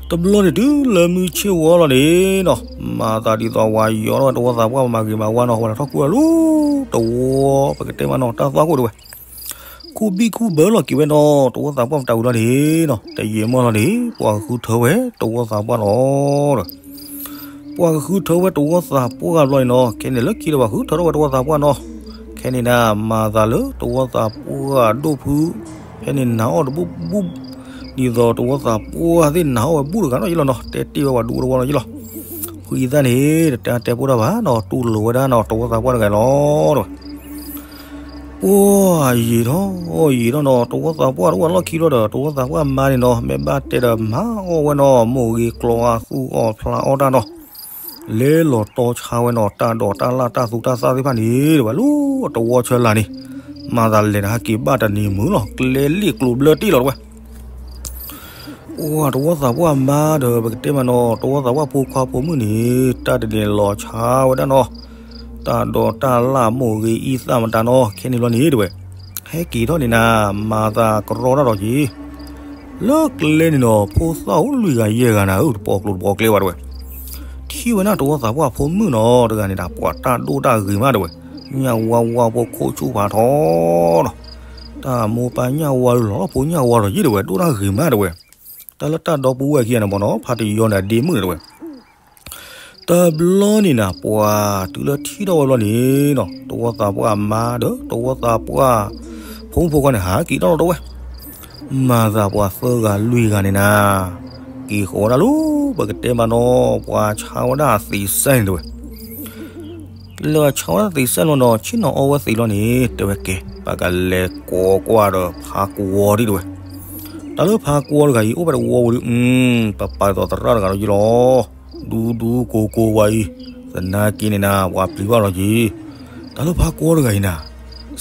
တဘျီန့ၣ်တုၤလၢမုၢ်ဆ့ၣ်ဝီလီၤန့ၣ်နီၤ, မၤသးဒ်သိးဝၤယီၤထီၣ်ဝဲတဝီသးပှၢ်မၤဂ့ၤမၤဝါနီၤ ဝဲလီၤထီၣ်ကွံာ်အီၤလၢတဝီ ပကတဲမးနီၤ တၢ်သွၣ်ခိၣ်တဝဲ, ခူဘံၣ်ခူဘၢလီၤက့ၤဝဲနီၤ တဝီသးပှၢ်မတၤဝံၤလီၤန့ၣ်နီၤ, တယံာ်မီၢ်လီၤန့ၣ် ပှၤကဃုထၢဝဲတဝီသးပှၢ်လီၤဒီး ပှၤကဃုထၢဝဲတဝီသးပှၢ်ဘျီန့ၣ်နီၤ, ခဲန့ၣ်လၢခံဒီးပှၤဃုထၢထီၣ်ဝဲတဝီသးပှၢ်နီၤ, ခဲန့ၣ်နၤ မၤသးလၢတဝီသးပှၢ်ဒိၣ်ဖု, ဖဲန့ၣ်နၤအီၣ်တဘူၣ်ဘူၣ်, ဒ်သိးတဝီသးပှၢ်သ့ၣ်နၤအီၣ်ဝဲဘူၣ်တဂၤနီၤယ့လီၤနီၤ, တဲတ့ၢ်ဝဲပှၤဒူတဝီနီၤယ့လီၤ, ဖုအံသၣ်န့ၣ် တတဲတဲပိၢ်တၢ်ဘၣ်နီၤ တူၢ်လိာ်ဝဲဒၣ်နီၤ တဝီသးပှၢ်တဂၤလီၤတဲဝဲ ပှၤယံာ်ထီၣ်ယံာ်ထီၣ်နီၤ တဝီသးပှၢ်တအိၣ်လီၢ်ခံဘျီဒီး တဝီသးပှၢ်မါန့ၣ်နီၤ မ့ၢ်ဘၣ်တဲဒီးမၤအီၣ်ဝဲနီၤ မိၢ်ဂ့ၤကျီအသူၣ်အီၣ်ဖျးအီၣ်တၢ်နီၤ, လဲၤလီၤတီဆါဝဲနီၤ တၢ်ဒိးတၢ်လၣ်တၢ်သူတၢ်သၣ်သ့ၣ်တဖၣ်န့ၣ် တဝဲလၢတဝီဆၢလာ်န့ၣ်, မၤသးလဲၤတဟဲက့ၤဘၣ်တနံၤမုၢ်လီၤ ကျဲလ့ၣ်ကျိၤဘျၢတ့ၢ်လီၤတဝဲ အိၣ်တဝီသးပှၢ်မါဒီး ပကတဲမးနီၤ တဝီသးပှၢ်ဖိခွါဖိမုၣ်န့ၣ် တၢ်တန့ၢ်လီၤဆါဝဲဒၣ်နီၤ, တၢ်ဒိးတၢ်လၣ်မိၢ်ဂ့ၤအံသၣ်မတၤနီၤ ခဲန့ၣ်ဘျီန့ၣ်တဝဲ, ဟဲက့ၤထီၣ်န့ၣ်နၤ မၤသးကရီတၢ်ဒီးက့ၤ, လၢကျဲန့ၣ်ဒီး ဖိသၣ်အိၣ်လွံၢ်ဂၤယဲၢ်ဂၤနၤဧၢ တပိာ်ကျိၤတပိာ်ကျဲဘၣ်တဲဝဲ. ထံၣ်ဝဲဒၣ်တဝီသးပှၢ်ဖိမုၣ်နီၤ တဂၤန့ၣ်ဒၣ် ပှၤတၢ်ဒိၣ်တၢ်ဂ့ၤမးတဲဝဲ, ညၣ်ဝါဝါဖိခိၣ်ဆူၣ်ဖးထီနီၤ, တၢ်မိၢ်ပၢ်ညၣ်ဝါလီၤလီၤဖိညၣ်ဝါဒီးယံၤတဲဝဲ ဒိၣ်တၢ်ဂ့ၤမးတဲဝဲ. တၢ်လၢတၢ်ဒီပုၢ်ဝဲၢ်ခံဂၤန့ၣ်မ့ၢ်နီၤ ဖါတယီန့ၣ် အဒ့မုၣ်န့ၣ်တဲဝဲ. တဘျီန့ၣ်နၤ ပှၤတုၤလၢထံၣ်ထီၣ်ဝဲဘျီန့ၣ်နီၤ တဝီသးပှၢ်မါဒီး တဝီသးပှၢ်ဖိမုၣ်ဖိခွါန့ၣ် ဟးက့ၤတၢ်လီၤတဲဝဲ. မၤသးပှၤသၢဂၤလွံၢ်ဂၤန့ၣ်နၤ က့ၤဃီၤဝဲဒၣ်လၢ ပကတဲမးနီၤ ပှၤဆါဝဲဒၣ်သံးစဲန့ၣ်တဲဝဲ. လၢပှၤဆါဝဲဒၣ်သံးစဲလီၤနီၤ ဆ့ၣ်နီၤအီဝဲသံးလီၤန့ၣ် တဲဝဲကဲ ပကလဲၤကိးကွၢ်ဒီးဖါကွီၤဒံးတဲဝဲ. တၢ်လၢဖါကွီၤတဂၤအံၤ အိၣ်ဖဲတဝီဝံၤဒီး ပပာ်သိးသရၣ်တဂၤဒီးယံၤလီၤ. ဒူဒူကိၤကိၤဝဲအံၤ သနာ်က့န့ၣ်နၤ ပှၤပျံၤဘၣ်လီၤက့ၤ. တၢ်လၢဖါကွီၤတဂၤအံၤနၤ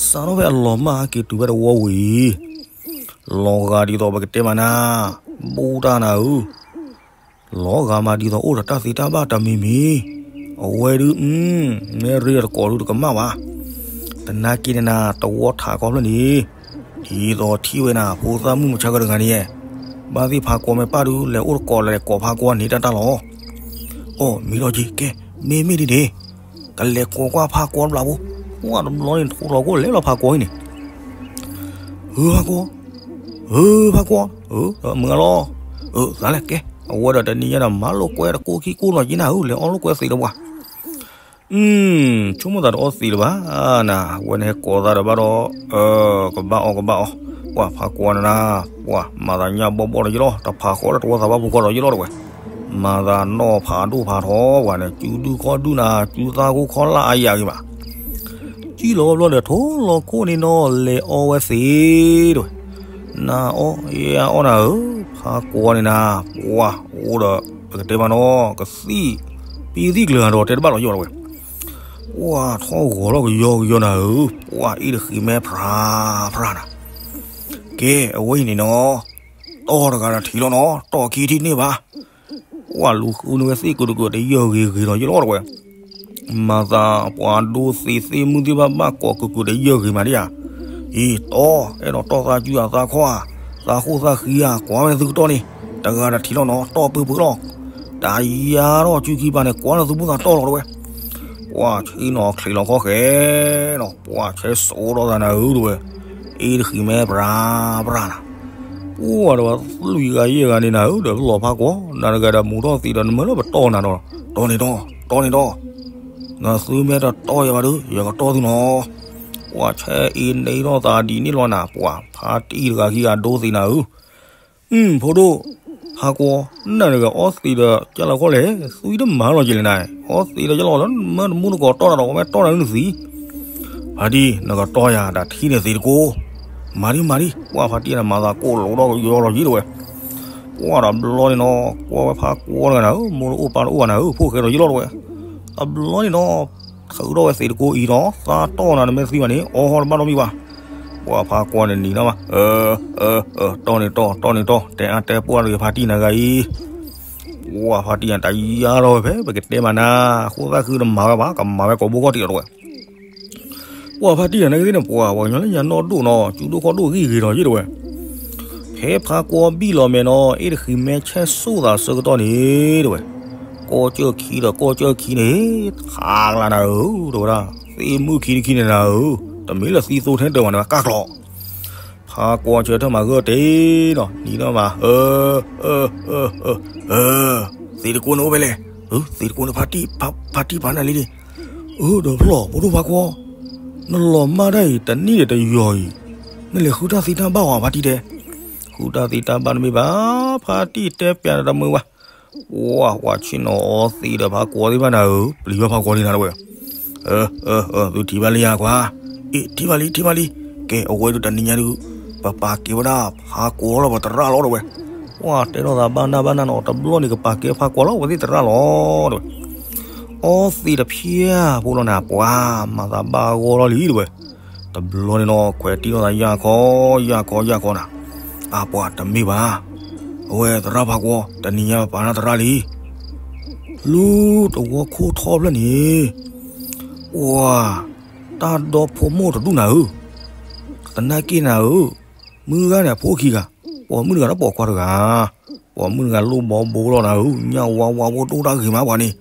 စးထီၣ်ဖဲအလီၤမၢ်ဟဲက့ၤတုၤဖဲတဝီဝံၤအံၤ လီၤဂာ်ဒ်သိးပကတဲမးနၤ ဘူးတၢ်နၤဧၢ လီၤဂာ်မးဒ်သိးအိၣ်ဒီးတၢ်သ့တၢ်ဘၣ်တမံၤမံၤ, အဝဲဒုး မ့ၢ်ရ့ဒီးတကိးဒုးတကမၣ်ဘၣ်. သနာ်က့န့ၣ်နၤ တဝီထးခီဖျၢၣ်န့ၣ် ဒ်သိးထံၣ်ဝဲနၤ ဖိသၣ်မုၣ်မုၢ်ဆါကတဂၤန့ၣ်, ဘၣ်သ့ၣ်ဖါကွီၤမ့ၢ်ပၢ်ဒုး လဲၤအိၣ်တကိးလဲၤကိးဖါကွီၤန့ၣ်တၢ်တၢ်လီၤ. အိ မံၤလီၤက့ၤ ကဲ မ့မ့ၢ်ဒ်န့ၣ် ကလဲၤကိးကွၢ်ဖါကွီၤတဘျီဖိ, ပှၢ်တဘျီန့ၣ် ထိလီၤကိၣ်လဲၤလီၤဖါကွီၤအံၤန့ၣ် ဧၢ ဖါကွီၤ, ဧၢ ဖါကွီၤ, မုၢ်ဂၤလီၤ, အသးလဲၣ်ကဲ, အဝဲဒီးတနံၤညါဒီး မၤလိာ်ကွဲတကိးခံကိးနီၢ်က့နၤဧၢ, လဲၤအီၣ်လိာ်ကွဲသံးဒီးပှၤ, ဆိကမိၣ်သးတအီသံးလၢၤဘၣ်နၤ, အဝဲန့ၣ်ဟဲကိးသးဒီးဘၣ်ဒီး, ကဘၣ်အီၣ်ကဘၣ်အီၣ်, ပှၢ်ဖါကွီၤန့ၣ်နၤ, ပှၢ်မၤသးညၣ်ဘီၣ်ဘီၣ်ဒီးယလီၤ, တဖးဃီလၢတဝီသးပှၢ်ဖိဃီဒီးယလီၤတဝဲ, မၤသးနီၢ်ဖးဒိၣ်ဖးထီပှၤန့ၣ် စုဒုခီၣ်ဒုနၤ, စုသၣ်ခိၣ်ခီၣ်လၢအယၤဂ့ၤဘၣ် စံၣ်လီၤဘျီဒီး ထိလီၤခိၣ်န့ၣ်နီၤ လဲၤအီဝဲသ့ၣ်တဝဲ, နအီၣ်ယအီၣ်နၤဧၢ, ဖါကွီၤန့ၣ်နၤ, ပှၢ်အိၣ်ဒီး ပကတဲမးနီၤ ကသံၣ်, ပံသံၣ်ကျၢၤဒီးတဲတဘၣ်လီၤယီၢ်တဝဲ, ပှၢ်ထီၣ်ဂီၤထီၣ်ကယီကယီနၤဧၢ, ပှၢ်အ့ၣ်တဃံးမဲဖြးဖြးနၤ, ကဲ အဝဲအံၤန့ၣ်နီၤ, တီၢ်တဂၤဒီးထံၣ်လီၤနီၤ, တီၢ်ခံထံၣ်န့ၢ်ဘၣ် ပှၢ်လူၤဃုန့ၢ်ဝဲသ့ၣ်ကုၤတကုၤတယၢၢ်ဂ့ၤဂ့ၤဒီးယလီၤတဝဲ, မၤသးပှၤဒိသ့ၣ်သ့ၣ်မုၣ်သ့ၣ်ဘၣ်ဘၣ်ကိးကုၤကုၤတယၢၢ်ဂ့ၤမးဒ်ဧါ, အံၤတီၢ် အဲၣ်ဒိးတီၢ်သးစုအသးခီဧါ, သးဃိၣ်သးဃံဧါ, ကွၢ်ဝဲသုကတီၢ်န့ၣ်, တဂၤဒီးထံၣ်လီၤနီၤ, တီၢ်ပၢၢ်ပၢၢ်လီၤ, တၢ်ယါထီၣ်စုခံပၤန့ၣ် ကွၢ်လၢသုမိၣ်သးတီၢ်လီၤတဝဲ, ပှၢ်ဆ့ၣ်နီၤချံးလီၤခီၣ်ဃဲနီၤ, ပှၢ်ဆဲးစိးထီၣ်သးနၤဧၢတဝဲ, အ့ၣ်တဃံးမဲဖြးဖြးနၤ ပှၢ်ဒီးလွံၢ်ဂၤယဲၢ်ဂၤန့ၣ်နၤဧၢ, ဒီးပလီၢ်ဖါကွီၤ, နၤတဂၤဒီးမူထီၣ်သံးဒီးနမၢလၢပတီၢ်နၤဒီး, တီၢ်န့ၣ်တီၢ်, တီၢ်န့ၣ်တီၢ်, နသုမ့ၢ်တတီၢ်ယၤဘၣ်ဒီး ယကတီၢ်သုနီၤ, ပှၢ်ဆဲးအ့ၣ်န့ၢ်ထီၣ်သးဒ်န့ၣ်လီၤနၤ, ပှၢ်ဖါတံၢ်တဂၤခံဂၤဒိသ့ၣ်နၤဧၢ, ဖိဒိၣ်, ဖါကွီၤ, နၤတဂၤအီသံးဒီးကၢ်လီၤခီၣ်လဲၣ်, သွံတမၤလီၤက့ၤလဲၣ်နၤ, အီသံးဒီးကၢ်လီၤလၢမၢတမူတကိးတီၢ်နၤဒီး အဝဲတီၢ်နၤနုၤသံး ဖါတံၢ် နကတီၢ်ယၤတၢ်ထံၣ်န့ၣ်သံးတကိး, မၤဒံမၤဒံ, ပှၢ်ဖါတံၢ်န့ၣ် မၤသးကိၢ်လိာ်ဒီးယီၤလီၤယံၤတဝဲ, ပှၢ်ဒီးဘျီန့ၣ်နီၤ, ကွၢ်ဝဲဖါကွီၤတဂၤနၤဧၢ, မိၢ်တအိၣ်ပၢ်တအိၣ်ဘၣ်နၤဧၢ, ဖိၣ်ဃဲဒီးယလီၤတဝဲ, တဘျီန့ၣ်နီၤ, ထုးထီၣ်ဝဲသံးတကိးအံၤဒီး သးတီၢ်နၤနမ့ၢ်သံဘၣ်န့ၣ် အီဟီတဘၣ်နီတမံၤဘၣ်, ပှၢ်ဖါကွီၤန့ၣ်နံၤနီၤဘၣ်, တီၢ်န့ၣ်တီၢ်, တီၢ်န့ၣ်တီၢ်, တဲအါတဲပှၢ်တဂ့ၤ ဖါတံၢ်နၤဂၤအံၤ ပှၢ်ဖါတံၢ်တၢ်ယါထီၣ်ဝဲဖဲ ပကတဲမးနၤ, ဃိၣ်သၣ်ဃံတမၤဝဲဘၣ်, ကမၤဝဲကိးဘိကီၢ်ထံးလီၤတဝဲ, ပှၢ်ဖါတံၢ်နၤဂ့ၤသ့ၣ်န့ၣ် ပှၢ်ပှၤကညီလၢညါနီၢ်ဒိၣ်နီၤ, စုဒိၣ်ခီၣ်ဒိၣ်ဂံၢ်ဂ့ၤဒီးယံၤတဝဲ, ဖဲဖါကွီၤဘံၣ်လီၤမဲာ်နီၤ, အ့ၣ်တဃံးမဲဆဲးစိၣ်သးဆၢကတီၢ်န့ၣ်တဝဲ, ကီၢ်ကၢၢ်ခံဒီးကီၢ်ကၢၢ်ခံန့ၣ်, ခးကလးနၤဧၢ, တဝဲဒၣ်, သ့ၣ်မုၣ်ခံတခံန့ၣ်နၤဧၢ, တမ့ၢ်လၢသံသိထဲတၢ်ဘၣ်န့ၣ်ဘၣ် ကၢ်ကျီၤ ဖါကွီၤဆၢထၢၣ်မၤဂၢၢ်တ့ၢ်နီၤ, နံၤနီၤမး, သံးတကိးန့ၣ်အိၣ်ဖဲလဲၣ်, သံးတကိးန့ၣ် ဖါတံၢ်ပာ်နၤလံန့ၣ်, အၢ ဒီးဖျီၣ် ဖိဒိၣ်ဖါကွီၤ, နလီၤမၢ်တၢ်အံၤ တနံၣ်ဒီးတယီၤအံၤ, နလဲၤဃုတၢ်သံတၢ်ဘၣ်ဝဲ ဖါတံၢ်တဲ, ဃုတၢ်သံတၢ်ဘၣ်တမ့ၢ်ဘၣ်, ဖါတံၢ်တဲပျးဒီးတမုာ်ဘၣ်, ပှၢ်ပှၤဆ့ၣ်နီၤအီသံးဒီးဖါကွီၤသ့ၣ်တဖၣ်နၤဧၢ, ပျံၤဘၣ်ဖါကွီၤလံနၤတဝဲ သုထံၣ်ဘၣ်လံယါကွၢ်, အ့ၣ် ထံၣ်ဘၣ်လံ ထံၣ်ဘၣ်လံ, ကဲ အဝဲဒုးတနံၤညါဒုး, ပပာ်ကဲဝဲဒၣ်ဖါကွီၤလီၤပသရၣ်လီၤတဝဲ, ပှၢ်တဲထီၣ်သးဘၣ်နၢ်ဘၣ်နၢ်နီၤ, တဘျီန့ၣ်ကပာ်ကဲဖါကွီၤလီၤ ပဝဲသ့ၣ်သရၣ်လီၤတဝဲ, အီသံးတဖျၢၣ်ဖိလီၤနၤ, ပှၢ်မၤသးဘၣ်ဂီၢ်လီၤလံတဝဲ, တဘျီန့ၣ်နီၤ ခွဲးတံၢ်ထီၣ်သးယၢ်ခီ, ယၢ်ခီ ယၢ်ခီနၤ, အပှၢ်တမ့ၢ်ဘၣ်, အဝဲသရၣ်ဖါကွီၤ တနံၤညါပပာ်နၢ်သရၣ်လံ လူတဝီခိၣ်ထီၣ်ဖျၢၣ်န့ၣ်, ပှၢ်, တၢ်ဒီဖိမိၢ်တဒူၣ်နၤဧၢ, သနာ်က့နၤဧၢ, မုၢ်ဂၤန့ၣ်အဖိခံဂၤ, ပိာ်မုၣ်တဂၤဒီးပိာ်ခွါတဂၤ, ပိာ်မုၣ်တဂၤလိၣ်ဘီဘိလီၤနၤဧၢ, ညၣ်ဝါဝါဖိဒိၣ်တၢ်ဂ့ၤမးပှၤန့ၣ်,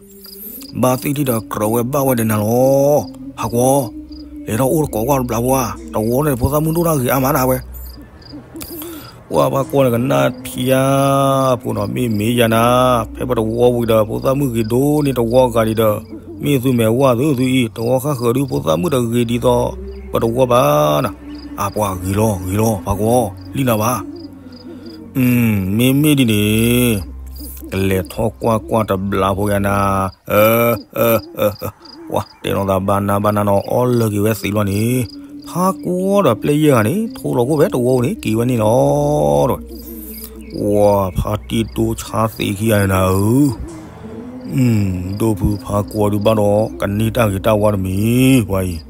ဘၣ်သ့ၣ်ထံၣ်ဒီးကြၢးဝဲဘၣ်ဝဲဒီးနၤလီၤ. ဖးကွီ, လဲၤထီၣ်အိၣ်တကိးကွၢ်တဘျီဖိဧါ, တဝီန့ၣ်ဖိသၣ်မုၣ်ဒိၣ်တၢ်ဂ့ၤအါမးနၤဝဲ ပှၤဖးကွီန့ၣ်ကနၣ်ဖျါ, ဖိနီၤမ့ၢ်မ့ၢ်ယၤနၤ, ဖဲပတဝီဝံၤဒီး ဖိသၣ်မုၣ်ဂ့ၤဒိၣ်န့ၢ်တဝီဂၤဒံးဒီး, မ့ၢ်သုမဲာ်ဝၣ်သုသုအံၤ တဝီဃၣ်ဃၢၤဒုး ဖိသၣ်မုၣ်တဂ့ၤဒ်သိး ပတဝီဘၣ်နၤ, အပှၤဂ့ၤလီၤဂ့ၤလီၤ ဖးကွီ, လံနၤဘၣ် မ့မ့ၢ်ဒ်န့ၣ်, ကလဲၤထီၣ်ကွၢ်ကွၢ်တဘျီဖိယၤနၤ, ပှၤတဲလိာ်သးဘၣ်နၤဘၣ်နၤနီၤ အီၣ်လၢက့ၤဝဲသံးလီၤန့ၣ်, ဖးကွီဒီးပျဲၢ်ယဲၢ်ဂၤန့ၣ် ထိၣ်လီၤခိၣ်ဖဲတဝီန့ၣ် က့ၤဝဲန့ၣ်လီၤ. ပှၤဖါတံၢ်ဒိဆါသံးခံဂၤန့ၣ်နၤဧၢ, ဒိၣ်ဖုဖးကွီဒုးဘၣ်ဒီး ကန့ၢ်တၢ်ဂ့ၤတၢ်ဝါတမံၤ ပှၤအံၤ,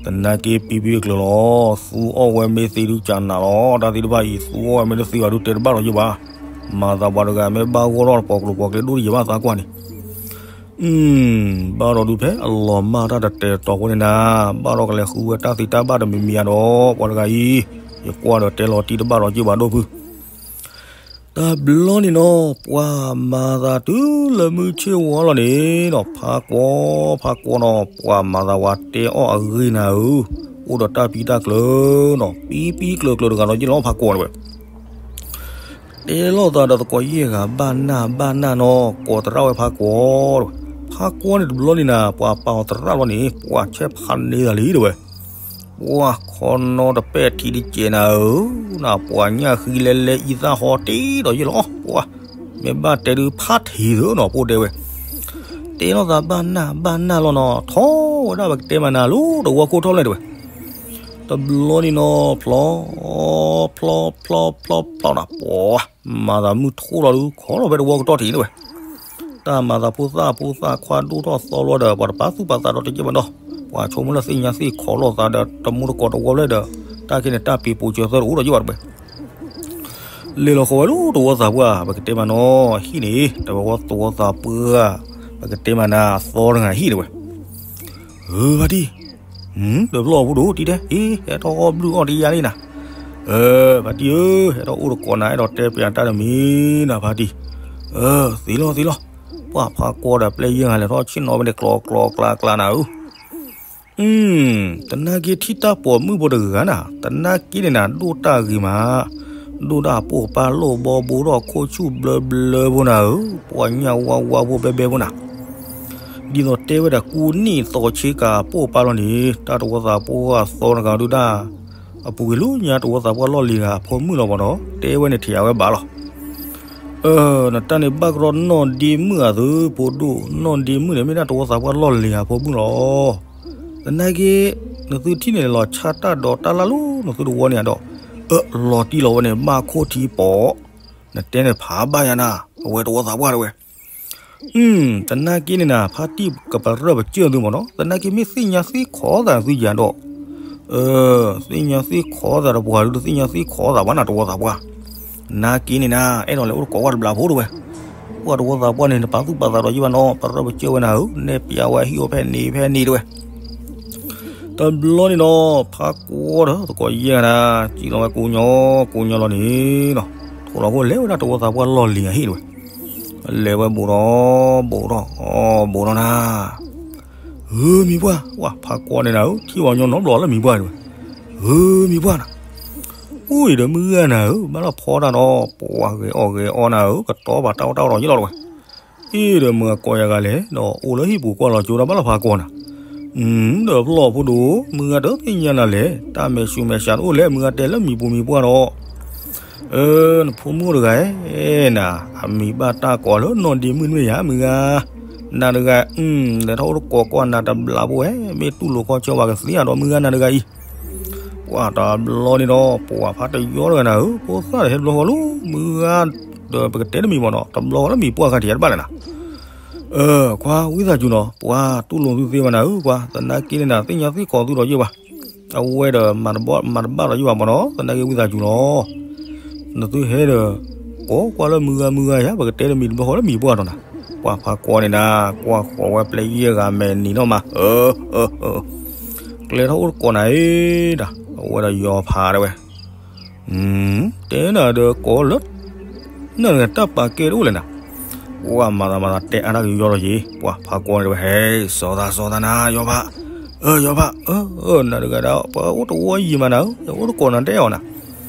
သနာ်က့ပံပံအကျၢၤလီၤ, သူအီၣ်ဝဲမ့ၢ်သ့ဒုးကနးလီၤ, တၢ်သ့ၣ်တဖၣ်အံၤ သူအီၣ်ဝဲမ့ၢ်တသ့ဘၣ်ဒုးတဲတဘၣ်လီၤယိၣ်ဘၣ်, မၤသးပှၤတဂၤမ့ၢ်ဘၣ်ဂီၢ်ထီၣ်တပီၤကျိၤပီၤကျဲဒိၣ်တယံာ်ဘၣ်သးကွၢ်န့ၣ် ဘၣ်ဒီးဒုးဖဲအလီၤမၢ်တၢ်တတဲာ်တီၤဖိန့ၣ်နၤ, ဘၣ်ဒီးကလဲၤဃုဝဲတၢ်သ့တၢ်ဘၣ်တမံၤမံၤဧါဒီး ပှၤတဂၤအံၤ, ယကွၢ်ဒီးတဲလီၤတံၢ်တဘၣ်ဒီးယ့ၢ်ဘၣ်ဒိၣ်ဖု, တဘျီန့ၣ်နီၤ ပှၤမၤသးတုၤလၢမုၢ်ဆ့ၣ်ဝါလီၤန့ၣ်နီၤ ဖးကွီ, ဖးကွီနီၤ ပှၤမၤသးဝဲတဲအီၣ်အဂ့ၢ်နၤဧၢ, အိၣ်ဒီးတၢ်ပံတၢ်ကျၢၤနီၤ ပံပံကျၢၤကျၢၤတဂၤလီၤယ့ၢ်လီၤဖးကွီန့ၣ်ဝဲ တဲလိာ်သးဒီးသကိးယဲၢ်ဂၤဘၣ်နၢ်ဘၣ်နၢ်နီၤ ကိးသရၣ်ဝဲဖးကွီ, ဖးကွီန့ၣ်တဘျီန့ၣ်နၤ ပှၤပာ်အီၤသရၣ်လီၤန့ၣ် ပှၤဆဲးဖးန့ၢ်သးလံတဲဝဲ, ပှၤခီနီတပဲာ်ထံတစဲးနၤဧၢ, နပှၤညၣ်ဃံလဲလဲအံသၣ်ဟီတ့ဒီးယ့ၢ်လီၤ, ပှၤမ့ၢ်ဘၣ်တဲဒုးဖးထံးသနီၤ ဖိတဲဝဲ, တဲလိာ်သးဘၣ်နၢ်ဘၣ်နၢ်လီၤနီၤ ထီၣ်ဝဲဒၣ်ပကတဲမးနၤလီၤ တဝီခိၣ်ထီၣ်လဲၣ်တဲဝဲ တဘျီန့ၣ်နီၤ ဖျီ ဖျီ ဖျီ ဖျီ ဖျီနၤ ပှၤမၤသးမုၢ်ထီၣ်လီၤဒုး ခီလီၤဖဲတဝီကတီၢ်ထံးန့ၣ်ဝဲ, တၢ်မၤသးဖိသၣ်ဖိသၣ်ခွါဒိၣ်ထီၣ်သီလီၤဒီး ပှၤတပာ်သူၣ်ပာ်သးဒီးတကဲဘၣ်ဒီး, ပှၤဆိကမိၣ်လၢသ့ၣ်ညါသ့ၣ်ခီလိာ်သးဒီး တမူတကိးတဝီဖျၢၣ်ဒီး, တၢ်ခဲန့ၣ်တၢ်ပ့ၤပိာ်စၢၤသၢတအိၣ်ဒီးယ့ၢ်ဘၣ်တဝဲ လဲၤလီၤဃီဝဲလၢတဝီသးပှၢ် ပကတဲမးနီၤ ဟံၣ်န့ၣ် တဝီသဝီသးပှၢ်, ပကတဲမးနၤ အသီတဂၤဟံၣ်တဝဲ, ဧၢ ဖါတံၢ်, ဒီးဖျီၣ်ဖိဒိၣ်တံၢ်တဲ အ့ ဟဲထီၣ်အီၣ်ဘျုးအီၣ်တယါလံနၤ, ဖါတံၢ်ဧၢ, ဟဲထီၣ်အိၣ်တကိးနၤ အဲၣ်ဒိးတဲပျးတၢ်တမံၤနၤ ဖါတံၢ်, သ့လီၤသ့လီၤ, ပှၤဖးကွီဒီးပျဲၢ်ယဲၢ်ဂၤလဲၤထီၣ်ဆ့ၣ်နီၤဝဲန့ၣ် ကျီကျီကျါကျါနၤဧၢ သနာ်က့ထံၣ်တၢ်ပိာ်မုၣ်ဖိတဂၤနၤ, သနာ်က့န့ၣ်နၤ ဒိၣ်တၢ်ဂ့ၤမး, ဒိၣ်တၢ်ပိာ်ပာ်လိာ်ဘီဘိထီၣ်ခိၣ်ဆူၣ်ဘျၢဘျၢဖိနၤဧၢ, ပှၤညၣ်ဝါဝါဖိဘဲဘဲဖိနၤ, ဒ်သိးတဲဝဲဒၣ်ကူနံၣ်သီဆ့ကၤပိာ်ပာ်လီၤန့ၣ် တၢ်တဝီသးပှၢ်အသီတဂၤဒုးဒၣ်, အပူၤကွံာ်လၢညါတဝီသးပှၢ်လီၢ်လံၤဂၤအဖိမုၣ်လီၤဘၣ်ဒီး တဲဝဲန့ၣ်ထံၣ်အဝဲဘၣ်လီၤ နတၢ်န့ၣ်ဘၣ်ကရီနီၢ်ဒ့မုၣ်အသုးဖိဒိၣ်, နီၢ်ဒ့မုၣ်န့ၣ် မ့ၢ်ဒၣ်တဝီသးပှၢ်လီၢ်လံၤအဖိမုၣ်လီၤ. သနာ်က့, နသုထံၣ်န့ၣ်လီၤဆါတၢ်ဒီးတၢ်လၢ်လၢနသုတဝီန့ၣ်ဒီး, အၢ လီၤတံၢ်လီၤဝဲန့ၣ် ဘၣ်ခိၣ်ထံပီၤ, နတဲန့ၣ်ဖးဘၣ်ယၤနၤ, အဝဲတဝီသးပှၢ်တဝဲ သနာ်က့န့ၣ်နၤ ဖါတံၢ်ကပရၢၢ်ပစၢၢ်သုမ့ၢ်နီၤ, သနာ်က့မ့ၢ်သ့ၣ်ညါသ့ၣ်ခိးသးသုယၤဒီး, သ့ၣ်ညါသ့ၣ်ခိးသးဒီးပှၤဒုးသ့ၣ်ညါသ့ၣ်ခိးသးဘၣ်နၤတဝီသးပှၢ်, သနာ်က့န့ၣ်နၤ အဲၣ်ဒိးလဲၤအိၣ်တကိးဝဲတဘျီဖိတဝဲ, ပှၤတဝီသးပှၢ်န့ၣ် နပာ်သူၣ်ပာ်သးဒီးယံာ်ဘၣ်နီၤ ပရၢၢ်ပစၢၢ်ဝဲနၤဧၢ, နဲၣ်ပျးဝဲဟံၣ်အိၣ်ဖဲန့ၣ်ဖဲန့ၣ်တဝဲ တဘျီန့ၣ်နီၤ ဖးကွီဒီးသကိးယဲၢ်ဂၤနၤ စံၣ်လီၤဝဲကိးညီကိးညီလီၤန့ၣ်နီၤ, ထိၣ်လီၤခိၣ်လဲၤဝဲဒၣ်တဝီသးပှၢ်လီၢ်လံၤအဟံၣ်တဝဲ, လဲၤဝဲဘူးဒီး, ဘူးဒီး, အီ ဘူးဒီးနၤ, ဧၢ မံၤပှၢ်, ဝဲဖးကွီန့ၣ်နၤဧၢ ထံၣ်ဝဲညီနီတဘျီလၢမံၤပှၢ်တဝဲ, ဧၢ မံၤပှၢ်နၤ, အိၣ်အံၤဒီးမုၢ်ဂၤနၤဧၢ ဘၣ်လၢဖီတၢ်ဒီး ပှၤဂဲၤအီၣ်ဂဲၤအီနၤဧၢ ကတီၤဘၣ်တၢ်အီၣ်တၢ်အီဒီးယ့ၢ်လီၤတဝဲ အ့ၣ်ဒီးမုၢ်ဂၤကိးယၤဂၤလဲၣ် ဒီးအိၣ်လၢဟံၣ်ပူၤကွၢ်လီၤကၠိဒီးဘၣ်လၢဖးကွီနၤ, ဒီးဖျီၣ်ဖိဒိၣ် မုၢ်ဂၤတသ့ၣ်ညါနၤလဲၣ် တၢ်မဲာ်ဆူမဲာ်ဆါတအိၣ်လဲၣ် မုၢ်ဂၤတဲလၢမံၤပူၤမံၤပှၢ်ဒီး, နဖိမုၣ်တဂၤဧၢ, နၤ, အမံၤဘၣ်တၢ်ကိးလၢနီၢ်ဒ့မုၣ်မ့ၢ်ယၤ မုၢ်ဂၤ, နၤတဂၤ, လဲၤထီၣ်အိၣ်တကိးကွၢ်နၤတဘျီဖိဝဲ မ့ၢ်တူၢ်လိာ်ခီဆၢဝဲကသ့ဧါဒီး မုၢ်ဂၤနၤတဂၤအံၤ ပှၤတဘျီန့ၣ်ဒီး ပှၤဖးတယီတဂၤနၤဧၢ, ဖိသၣ်ဒီးဟဲတဘျီဃီလၢ မုၢ်ဂၤ, ဒီးပကတဲတမံၤမ့ၢ်နီၤ တဘျီဃီလၢမံၤပှၢ်ခါထံးတဘၣ်လဲၣ်နၤ, ခွါဝံသးစူၤနီၤ ပှၤတူၢ်လိာ်သုသ့ဘၣ်နၤဧၢ, ကွၢ် သနာ်က့န့ၣ်နၤသ့ၣ်ညါသ့ၣ်ခိးသုဒီးယ့ၢ်ဘၣ်, အဝဲဒီး မၤတဘၣ်ဒီးယ့ၢ်ဘၣ်မ့ၢ်နီၤ သနာ်က့ဝံသးစူၤလီၤ, နသုဟဲဒီး ကိးကွၢ်လၢမုၢ်ဂၤမုၢ်ဂၤယၤ ပကတဲတမံၤတဘျီဃီလၢမံၤပှၢ်နီၤနၤ, ပှၤဖးကွီန့ၣ်နၤ ကွၢ်ဃီၤဝဲပျဲၢ်ယဲၢ်ဂၤမဲာ်နံၤနီၢ်မး ကျဲထီၣ်အိၣ်တကိးနၤအံၤဒၣ် အဝဲဒီးယီၤဖးဒၣ်ဝဲ, တဲ တဲနၤဒီးကိးလၢ နတၢ်ပာ်ကဲတအိၣ်လဲၣ်နၤ. ပှၤမၤသးမၤသးတဲအါတၢ်ကယီလီၤက့ၤ ပှၤဖးကွီန့ၣ်တဝဲ ဟဲ စီၤသးစီၤသးနၤ ယီၤဖး, အၢ ယီၤဖး အၢ နၤတဂၤဒၣ် ပှၤအိၣ်တဝီယံၤမးနၤဧၢ, အိၣ်တကိးနၤတဲအီၤနၤ.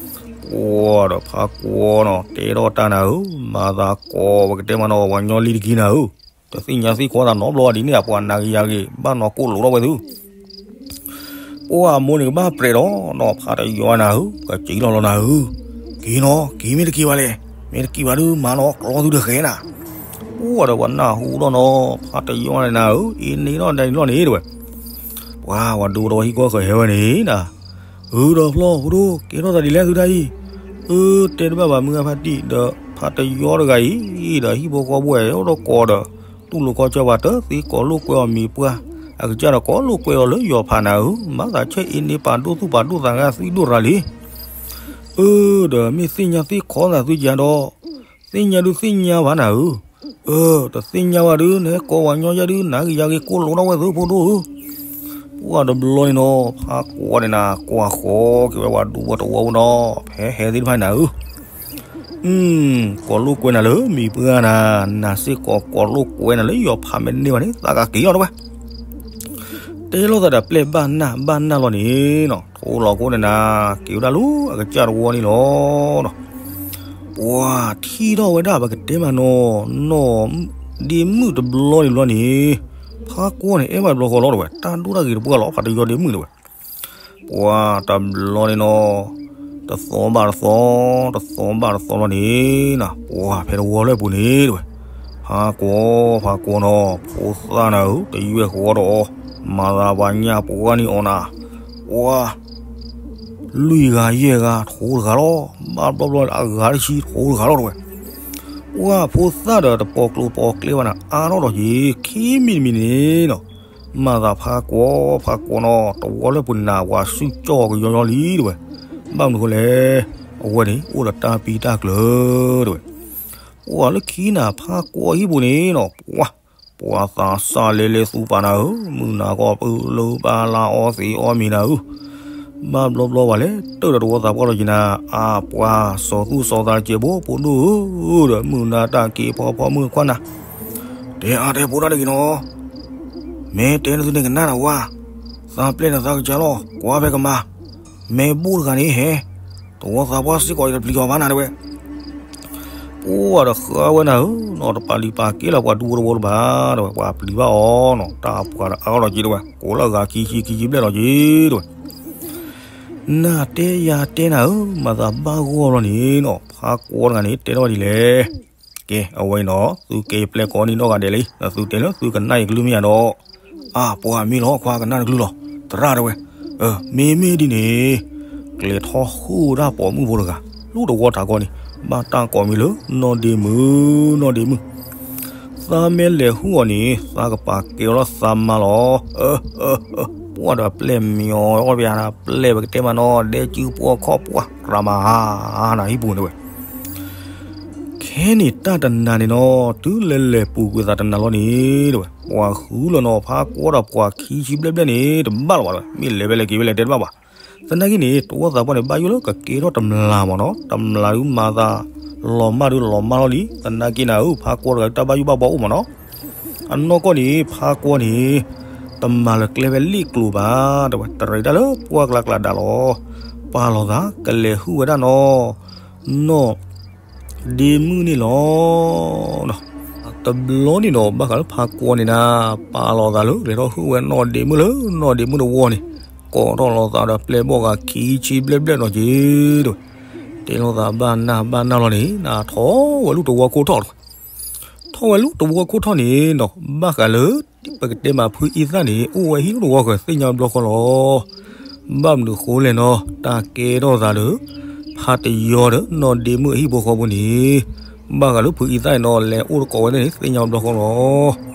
ပှၤဒီးဖးကွီနီၤ တဲထီၣ်တၢ်နၤဧၢ, မၤသးကိးပကတဲမးနီၤ ပှၤညီလံတက့ၤနၤဧၢ, တသ့ၣ်ညါသ့ၣ်ခီသးနီတဘျီဒ်န့ၣ် ပှၤနၤကယၤဂ့ၤ ဘၣ်နီၤကိၣ်လိာ်ထီၣ်ဝဲသု ပှၤမိၢ်န့ၣ်ကဘၣ်ပြဲးဒီးနီၤ ဖးတယီနၤဧၢ, ကစံးလီၤလီၤနၤဧၢ, က့ၤနီၤ က့ၤမ့ၢ်တက့ၤဘၣ်လဲၣ်, မ့ၢ်တက့ၤဘၣ်ဒုးမၤနီၤ ကျီသုတဃဲနၤ. ပှၤဒီးပှၤနၢ်ဟူထီၣ်နီၤ ဖးတယီန့ၣ်နၤဧၢ, အ့န့ထီၣ်ဒဲန့ၣ်လီၤန့ၣ်တဝဲ. ပှၤဝဲဒိတဝီဟံၣ်ကီၢ်ဃဲၤဟဲဝဲန့ၣ်နၤ, အၢ ဒီးဖျီၣ်ဖိဒိၣ် ကဲထီၣ်သးဒ်လဲၣ်သုတၢ်အံၤ, အၢ တဲတဘၣ်ဘၣ်မုၢ်ဂၤဖးတံၢ် ဒီးဖးတယီတဂၤအံၤ ဒီးဟံၣ်ဖိဃီဖိအိၣ်ဒီးကိးဒီး တူၢ်လိာ်ခီဆၢပှၤတသ့ကိးလိာ်ကွဲအီၤမံၤပှၢ်, အကစၢ်ဒီးကိးလိာ်ကွဲအီၤလၢယီၤဖးနၤဧၢ, မၤသးဆဲအ့န့ပာ်ဒိၣ်သူၣ်ပာ်ဒိၣ်သးဂၤသံဒိၣ်ရၤလံ. အၢ ဒီးမ့ၢ်သ့ၣ်ညါသ့ၣ်ခီသးသုကဒီး, သ့ၣ်ညါဒုးသ့ၣ်ညါဘၣ်နၤဧၢ, အၢ တသ့ၣ်ညါဘၣ်ဒုး နဟဲကိးပှၤညီယဲဒုး နၤကယၤဂ့ၤကိၣ်လိာ်ထီၣ်ဝဲသုဖိဒိၣ်ဧၢ. ပှၤတဘျီန့ၣ်နီၤ ဖးကွီန့ၣ်နၤ ကွၢ်ဃီက့ၤဝဲပှၤဒူဖိတဝီဖိနီၤ ဖဲဟဲသ့ၣ်တဖၣ်နၤဧၢ ကိးလိာ်ကွဲနၤလၢမံၤပှၢ်နၤ, နၤစ့ၢ်ကီးကိးလိာ်ကွဲနၤလၢယီၤဖးမ့ၢ်တန့ၢ်ဘၣ်န့ၣ် သးကက့ၤလီၤတဝဲ. တဲလိာ်သးဒီးပျဲၢ်ဘၣ်နၢ်ဘၣ်နၢ်လီၤန့ၣ်နီၤ ထိလီၤခိၣ်န့ၣ်နၤ က့ၤဝဲဒၣ်လၢအကစၢ်တဝီန့ၣ်လီၤ. ပှၤထံၣ်ထီၣ်ဝဲဒၣ်ပကတဲမးနီၤ နီၢ်ဒ့မုၣ်တဘျီန့ၣ်ဘျီန့ၣ် ဖးကွီန့ၣ် အဲၣ်ဘၣ်တဘျီဃီလီၤတဝဲ တၢ်ဒိၣ်တၢ်ဂ့ၤတပှၢ်လီၤ ဖးတယီဒ့မုၣ်တဝဲ. ပှၤတဘျီန့ၣ်နီၤ တသီဘၣ်တသီ တသီဘၣ်တသီလီၤန့ၣ်နၤ ပှၤဖဲတဝီလၢပူၤန့ၣ်တဝဲ ဖးကွီ ဖးကွီနီၤ ဖိသၣ်နၤဧၢ တယွဲၢ်ဃီဒီးအီၤ မၤသးပှၤညၣ်ပှၢ်န့ၢ်အီၤနၤ ပှၤ လွံၢ်ဂၤယဲၢ်ဂၤ ထိတဂၤလီၤ. ဘၣ်ဘျီဘျီအဂၤတဆံ ထိတဂၤလီၤတဝဲ. ပှၤဖိသၣ်ဒီးတပိာ်ကျိၤပိာ်ကျဲဘၣ်နၤ အါထီၣ်ဒီးက့ၤ ခံမံၤတမံၤန့ၣ်နီၤ မၤသးဖးကွီ ဖးကွီနီၤ တဝီလၢပူၤန့ၣ်နၤ ပှၤစုကၠီၣ်ကယီယီလံတဝဲ. ဘၣ်မနုၤဃိလဲၣ် အဝဲန့ၣ် အိၣ်ဒီးတၢ်ပံတၢ်ကျၢၤတဝဲ. ပှၤလၢခံနၤဖးကွီဟံၣ်ပူၤန့ၣ်နီၤ ပှၤ ပှၤသးစၢ်လဲၤလဲၤသူပာ်နၤဧၢ, မုၢ်နၤကီၢ်ပူၤလၢပၢ်လၢအီသံးအီမံၤနၤဧၢ, ဘၣ်ဘျီဘျီဘၣ်လဲၣ် တၢၢ်ဒီးတဝီသးပှၢ်လီၤက့ၤနၤ, အါ ပှၤစီၤသူၣ်စီၤသးစဲးဘိဖိဒိၣ်ဧၢ, ဒီးမုၢ်နၤတၢ်က့ၤဖီဖီမုၢ်ခွါနၤ, တဲအါတဲဖိတၢ်တဂ့ၤနီၤ, မ့ၢ်တဲနသုန့ၣ်ကနၣ်နဝါ, သးပျဲၢ်နသးကစၢ်လီၤ, ကွၢ်ဖဲကမၤ, မ့ၢ်ဘိၣ်တဂၤန့ၣ်ဟဲ, တဝီသးပှၢ်စ့ၢ်ကီးအံၤတပျံၤအီၤဘၣ်နၤတဲဝဲ ပှၤဒီးဃါဝဲနၤဧၢ, နီၢ်တပာ်လံၤပာ်ကဲလၢ ပှၤဒူဖိတဝီတဘၣ်, တဲဝဲ ပှၤပျံၤဘၣ်အီၤနီၤ, တၢ်ပှၤဒီးအါထီၣ်လီၤက့ၤတဲဝဲ, ကိးလၢအဂၤခံဆံခံဆံဘျဲၣ်လီၤက့ၤတဲဝဲ, နၤတဲယၤတဲနၤဧၢ, မၤသးဘၣ်ဂီၢ်လီၤန့ၣ်နီၤ, ဖးကွီတဂၤန့ၣ် တဲထီၣ်ဝဲဒ်လဲၣ်, ကဲ အဝဲအံၤနီၤ သုကဲယပျဲၢ်ကိးနံၤနီၢ်ဂၤဒဲးလံ, ဒီးသုတဲလၢသုကနၣ်ယကလုၢ်မ့ၢ်ယၤဒီး, အါ ပှၤမ့ၢ်လီၤခွါကနၣ်တကလုၢ်လီၤ, သရၣ်တဲဝဲ, မ့မ့ၢ်ဒ်န့ၣ် ကျဲၤထီၣ်ဟုၣ်ဝဲဒၣ်ပိာ်မုၣ်ဖိတဂၤ, လၢတဝီတၢ်ကီန့ၣ်, ဘၣ်တၢ်ကိးမံၤလၢ နီၢ်ဒ့မုၣ်, နီၢ်ဒ့မုၣ်, သးမ့ၢ်လဲၤဟုၣ်အီၤန့ၣ် သးကပာ်ကဲအီၤလၢသးမါလီၤ, ပှၤဒီးပျဲၢ်မံၤအီၤ ပျဲၢ်ပကတဲမးနီၤ ဒဲကုပှီၢ်ခီၣ်ပှၢ် ကြးမၤဟါနၤဟံၣ်ပူၤန့ၣ်ဝဲ ခဲန့ၣ်တၢ်တနၤန့ၣ်နီၤ တုၤလဲၤလဲၤပူၤကွံာ်သးတနၤလီၤန့ၣ် တဲဝဲ, ပှၤဃုလီၤနီၤ ဖးကွီဒီးပှၤခံဆံဘျဲၣ်ဘျဲၣ်န့ၣ် တဘၣ်လီၤဘၣ်တဲဝဲ, မ့ၢ်လဲၤဖဲလဲၣ်က့ၤဖဲလဲၣ်တဲတဘၣ်ဘၣ်. သနာ်က့န့ၣ် တဝီသးပှၢ်န့ၣ် ဘၣ်ယိၣ်လၢကကဲထီၣ်တမျာ်မးနီၤ, တမျာ်ဒုးမၤသး လီၤမၢ်ဒုးလီၤမၢ်လီၤလံ, သနာ်က့နၤဧၢ ဖးကွီတဂၤဒုးတၢ်ဘၣ်ယိၣ်ဘၣ်ဘှီအိၣ်မးနီၤ, အနီၢ်ကီၢ်န့ၣ် ဖးကွီန့ၣ် တမၤလၢကျဲဖဲလ့ၣ်ကျိၤဘၣ်, တဲဝဲ တရံးတၢ်လၢပှၢ်ကျါကျါဒၣ်လီၤ, ပာ်လီၤသး ကလဲၤဟုၣ်ဝဲဒၣ်နီၤ နီၢ်ဒ့မုၣ်န့ၣ်လီၤ. တဘျီန့ၣ်ဒီး ဘၣ်ဃးလၢဖးကွီန့ၣ်နၤ, ပာ်လီၤသးလၢ လဲၤထီၣ်ဟုၣ်ဝဲနီၢ်ဒ့မုၣ်လၢနီၢ်ဒ့မုၣ်တဝီန့ၣ်, ကိးထီၣ်လီၤသးဒီးပျဲၢ်ဘီၣ်ဂၤခံဆံဘျဲၣ်ဘျဲၣ်နီၤက့ၤ, တဲလီၤသးဘၣ်နၢ်ဘၣ်နၢ်လီၤန့ၣ် နၤထီၣ်ဝဲလူၢ်တဝီခိၣ်ထီၣ်တဝဲ ထီၣ်ဝဲလူၢ်တဝီခိၣ်ထီၣ်န့ၣ်နီၤ, ဘၣ်ဃးလၢ ပကတဲမးဖုအံသၣ်န့ၣ် အိၣ်ဝဲဟံၣ်လူၢ်တဝီဃၢၤသ့ၣ်ညါဘျီဃီလီၤ. ဘၣ်မနုၤဃိလဲၣ်နီၤ, တၢ်ကဲထီၣ်သးဒီး ဖးတယီဒီးနီၢ်ဒ့မုၣ်အဟံၣ်ဖိဃီဖိန့ၣ်, ဘၣ်ဃးလၢဖုအံသၣ်န့ၣ်နီၤ လဲၤအိၣ်တကိးဝဲန့ၣ် သ့ၣ်ညါဘျီဃီလီၤ.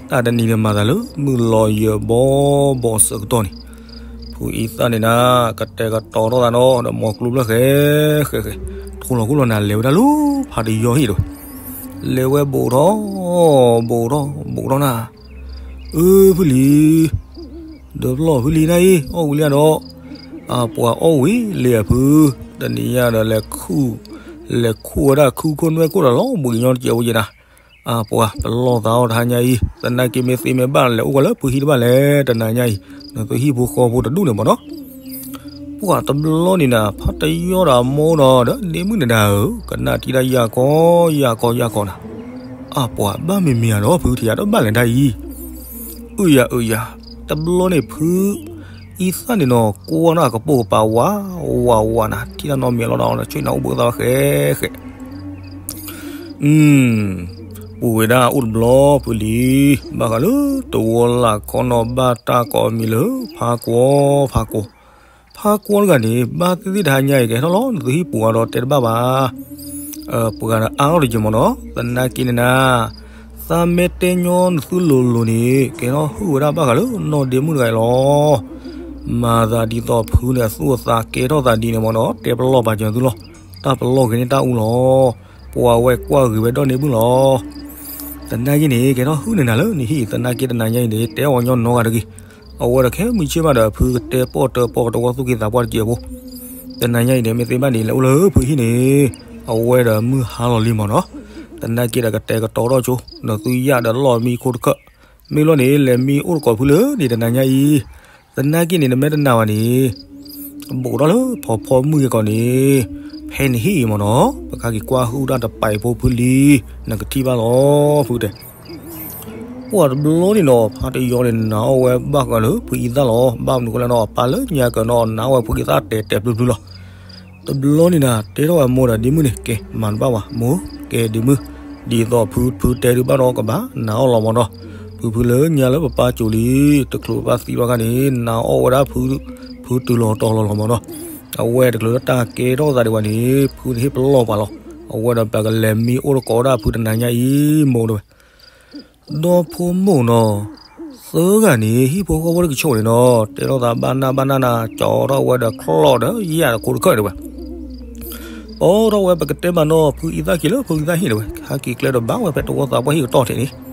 တၢ်တနံၤန့ၣ်မၤသးလၢ မုၢ်လီၤယၢၤဘီဘီၣ်အဆၢကတီၢ်န့ၣ်, ဖုအံသၣ်န့ၣ်နၤ ကတဲာ်ကတီၤထီၣ်သးနီၤ ဒီးမိၢ်ကျိၤဘျၢၣ်ဃဲဃဲဃဲ, ထိလီၤခိၣ်လီၤနၤ လဲၤဝဲဒၣ်လၢဖးတယီဟံၣ်တဝဲ လဲၤဝဲဘူးထီၣ် ဘူးထီၣ် ဘူးထီၣ်နၤ, အၢ ဖုလံၤ, ဒီးဖျီၣ်ဖုလံၤနၤအံၤ အီၣ်ဝံၤလံဒီး, အပှၤအီၣ်ဝံၤလံအဖု, တနံၤညါဒီးလဲၤခူၣ်, လဲၤခူၣ်ဝဲဒၣ်ခုခိၣ်နွဲၣ်ခိၣ်ဒီးလီၤဘှံးကညီတစဲးဖိယဲနၤ. အပှၤပလီၢ်သးအီၤတဟါညါအံၤ, သနာ်က့မ့ၢ်သ့မ့ၢ်ဘၣ်လဲၤအိၣ်ကီးလၢဖုဟံၣ်တဘၣ်လဲၣ် တနၤညါအံၤ, နသုဟံၣ်ဖိဃီဖိတဒူၣ်န့ၣ်မ့ၢ်နီၤ. ပှၤတဘျီန့ၣ်နၤ ဖါတယီဒီးအမိၢ်နီၤ ဒီးဒ့မုၣ်န့ၣ်နၤဧၢ, ကနၣ်ထံၣ်ဒၣ်ယၢ်ကီယၢ်ကီယၢ်ကီနၤ. အပှၤဘၣ်မ့ၢ်မ့ၢ်ဧါဒီးဖုထံၣ်ယၤတဘၣ်လဲၣ်ဒၣ်အံၤ. အၢယၤအၢယၤ, တဘျီန့ၣ်ဖု အံသၣ်န့ၣ်နီၤ ကွၢ်နီၣ်အကပိာ်ကပၤဝးဝးဝးနၤ, ထံၣ်တၢ်နီတမံၤလီၤဒီး ဆ့ၣ်နီၤအိၣ်ဘှံးသးဝဲဃဲဃဲ ပူၤဝဲဒၣ်အိၣ်တဘျီဖုလံ, ဘၣ်ဃးလၢတဝီလၢ်ခီနီၤ ဘၣ်တၢ်ကိးမံၤလၢ ဖါကွီ, ဖါကွီ, ဖါကွီတဂၤန့ၣ် ဘၣ်သ့ၣ်သ့ၣ်တဟါညါအံၤ ကဟဲထီၣ်လီၤနသုဟံၣ်ပူၤအီၤဒီးတဲတဘၣ်ဘၣ်. ပှၤဂၤဒီးအါထီၣ်တယံာ်မ့ၢ်နီၤ, သနာ်က့န့ၣ်နၤ သးမ့ၢ်တဲညီနသုလိၤလိၤန့ၣ် ကဟဲထီၣ်ဟုၣ်ဝဲဒၣ်ဘၣ်ဃးလၢနီၢ်ဒ့မုၣ်တဂၤအံၤလီၤ. မၤသးဒ်သိးဖုန့ၣ် အသူၣ်အသးကဲထီၣ်သးဒ်န့ၣ်မ့ၢ်နီၤ, တဲပလီၢ်ပာ်စၢၤသုလီၤ. တၢ်ပလီၢ်ဂ့ၤန့ၢ်တၢ်အူလီၤ. ပှၤဝဲကွၢ်ဂ့ၤဝဲဒီးန့ၢ်မုၣ်လီၤ. သနာ်က့န့ၣ် ကဟဲထီၣ်ဟုၣ်န့ၢ်နၤလၢနဟံၣ်, သနာ်က့တနၤညါအံၤန့ၣ် တဲအီၤညီနီတဂၤတဂ့ၤ. အဝဲဒီးခဲမုၢ်ဆ့ၣ်မးဒီး ဖုကတဲပီၣ်တၢပီၣ်ကတဝီသူၣ်က့သးပှၢ်တစဲးဖိ တနၤညါအံၤန့ၣ် မ့ၢ်သ့ဘၣ်န့ၣ် လဲၤအိၣ်လၢဖုဟံၣ်န့ၣ် အဝဲဒီးမုၢ်ဟါလီၤလံမ့ၢ်နီၤ. သနာ်က့ဒီးကတဲာ်ကတီၤထီၣ်ဆိ နသုယၢ်ဒီးလီၢ်မံခိၣ်တခၢၣ်, မ့ၢ်လီၤန့ၣ် လဲၤမံအိၣ်တကိးဖုလၢန့ၣ်တနၤညါအံၤ. သနာ်က့န့ၣ် နမ့ၢ်တနာ်ဘၣ်န့ၣ် ဘူးထီၣ်လၢဖီဖီမုၢ်ဂ့ၤကီးန့ၣ် ဖဲနဟံၣ်အံၤမ့ၢ်နီၤ, ပကဟဲက့ၤကွၢ်ဟုၣ်တၢ်တပာ်ဖိဖုလံ, နကထံၣ်ဘၣ်လီၤဖုတဲ. ပှၤတဘျီန့ၣ်နီၤ ဖါတယီန့ၣ် နာ်အီၣ်ဝဲဘၣ်ဃးလၢဖုအံသၣ်လီၤ. ဘၣ်မနုၤဃိလဲၣ်နီၤ, ပၢ်လၢညါကၢၤနီၤ နာ်အီၣ်ဝဲဖုအံသၣ်တဲာ်တဲာ်ဖျုဖျုလီၤ. တဘျီန့ၣ်နၤ တဲထီၣ်ဝဲမိၢ်ဒီးဒ့မုၣ်န့ၣ်, ကဲ မၤတဘၣ်ဝဲမိၢ်, ကဲဒ့မုၣ်, ဒ်သိးဖုဖုတဲဒုးဘၣ်ဒီးကဘၣ်နာ်အီၣ်လီၤမ့ၢ်နီၤ. ဖုဖုလၢညါလၢပပၢ်ကိၤလံ, တချုးပပၢ်သံဘၣ်ခါန့ၣ် နာ်အီၣ်ဝဲဒၣ်ဖု, ဖုတုၤလီၤတီၤလီၤလီၤမ့ၢ်နီၤ. အဝဲတချုးလၢတၢ်ကဲထီၣ်သးဒံးဝဲန့ၣ် ဖုန့ၣ်ဟ့ၣ်ပလီၢ်ပှၤလီၤ. အဝဲဒီးပကလဲၤမံအိၣ်တကိးဒၣ်ဖုတနၤညါအံၤမိၢ်တဲဝဲ ဒီဖိမိၢ်နီၤ, သၢဂၤန့ၣ် ဟံၣ်ဖိဃီဖိတကဆှီန့ၣ်နီၤ, တဲထီၣ်သးဘၣ်နၢ်ဘၣ်နၢ်နၤ, ကၠီထီၣ်ဝဲဒီးချီၣ်ဒီးယၢ်တကိးတခၢၣ်တဲဝဲ. အိၣ်ထီၣ်ဝဲ ပကတဲမးနီၤ, ဖုအံသၣ်က့ၤလၢဖုအံသၣ်ဟံၣ်တဲဝဲ, ဟဲက့ၤကျဲဒီးဘၣ်ဝဲဖဲတဝီသးပှၢ်ဟံၣ်ကတီၢ်ထံးန့ၣ်.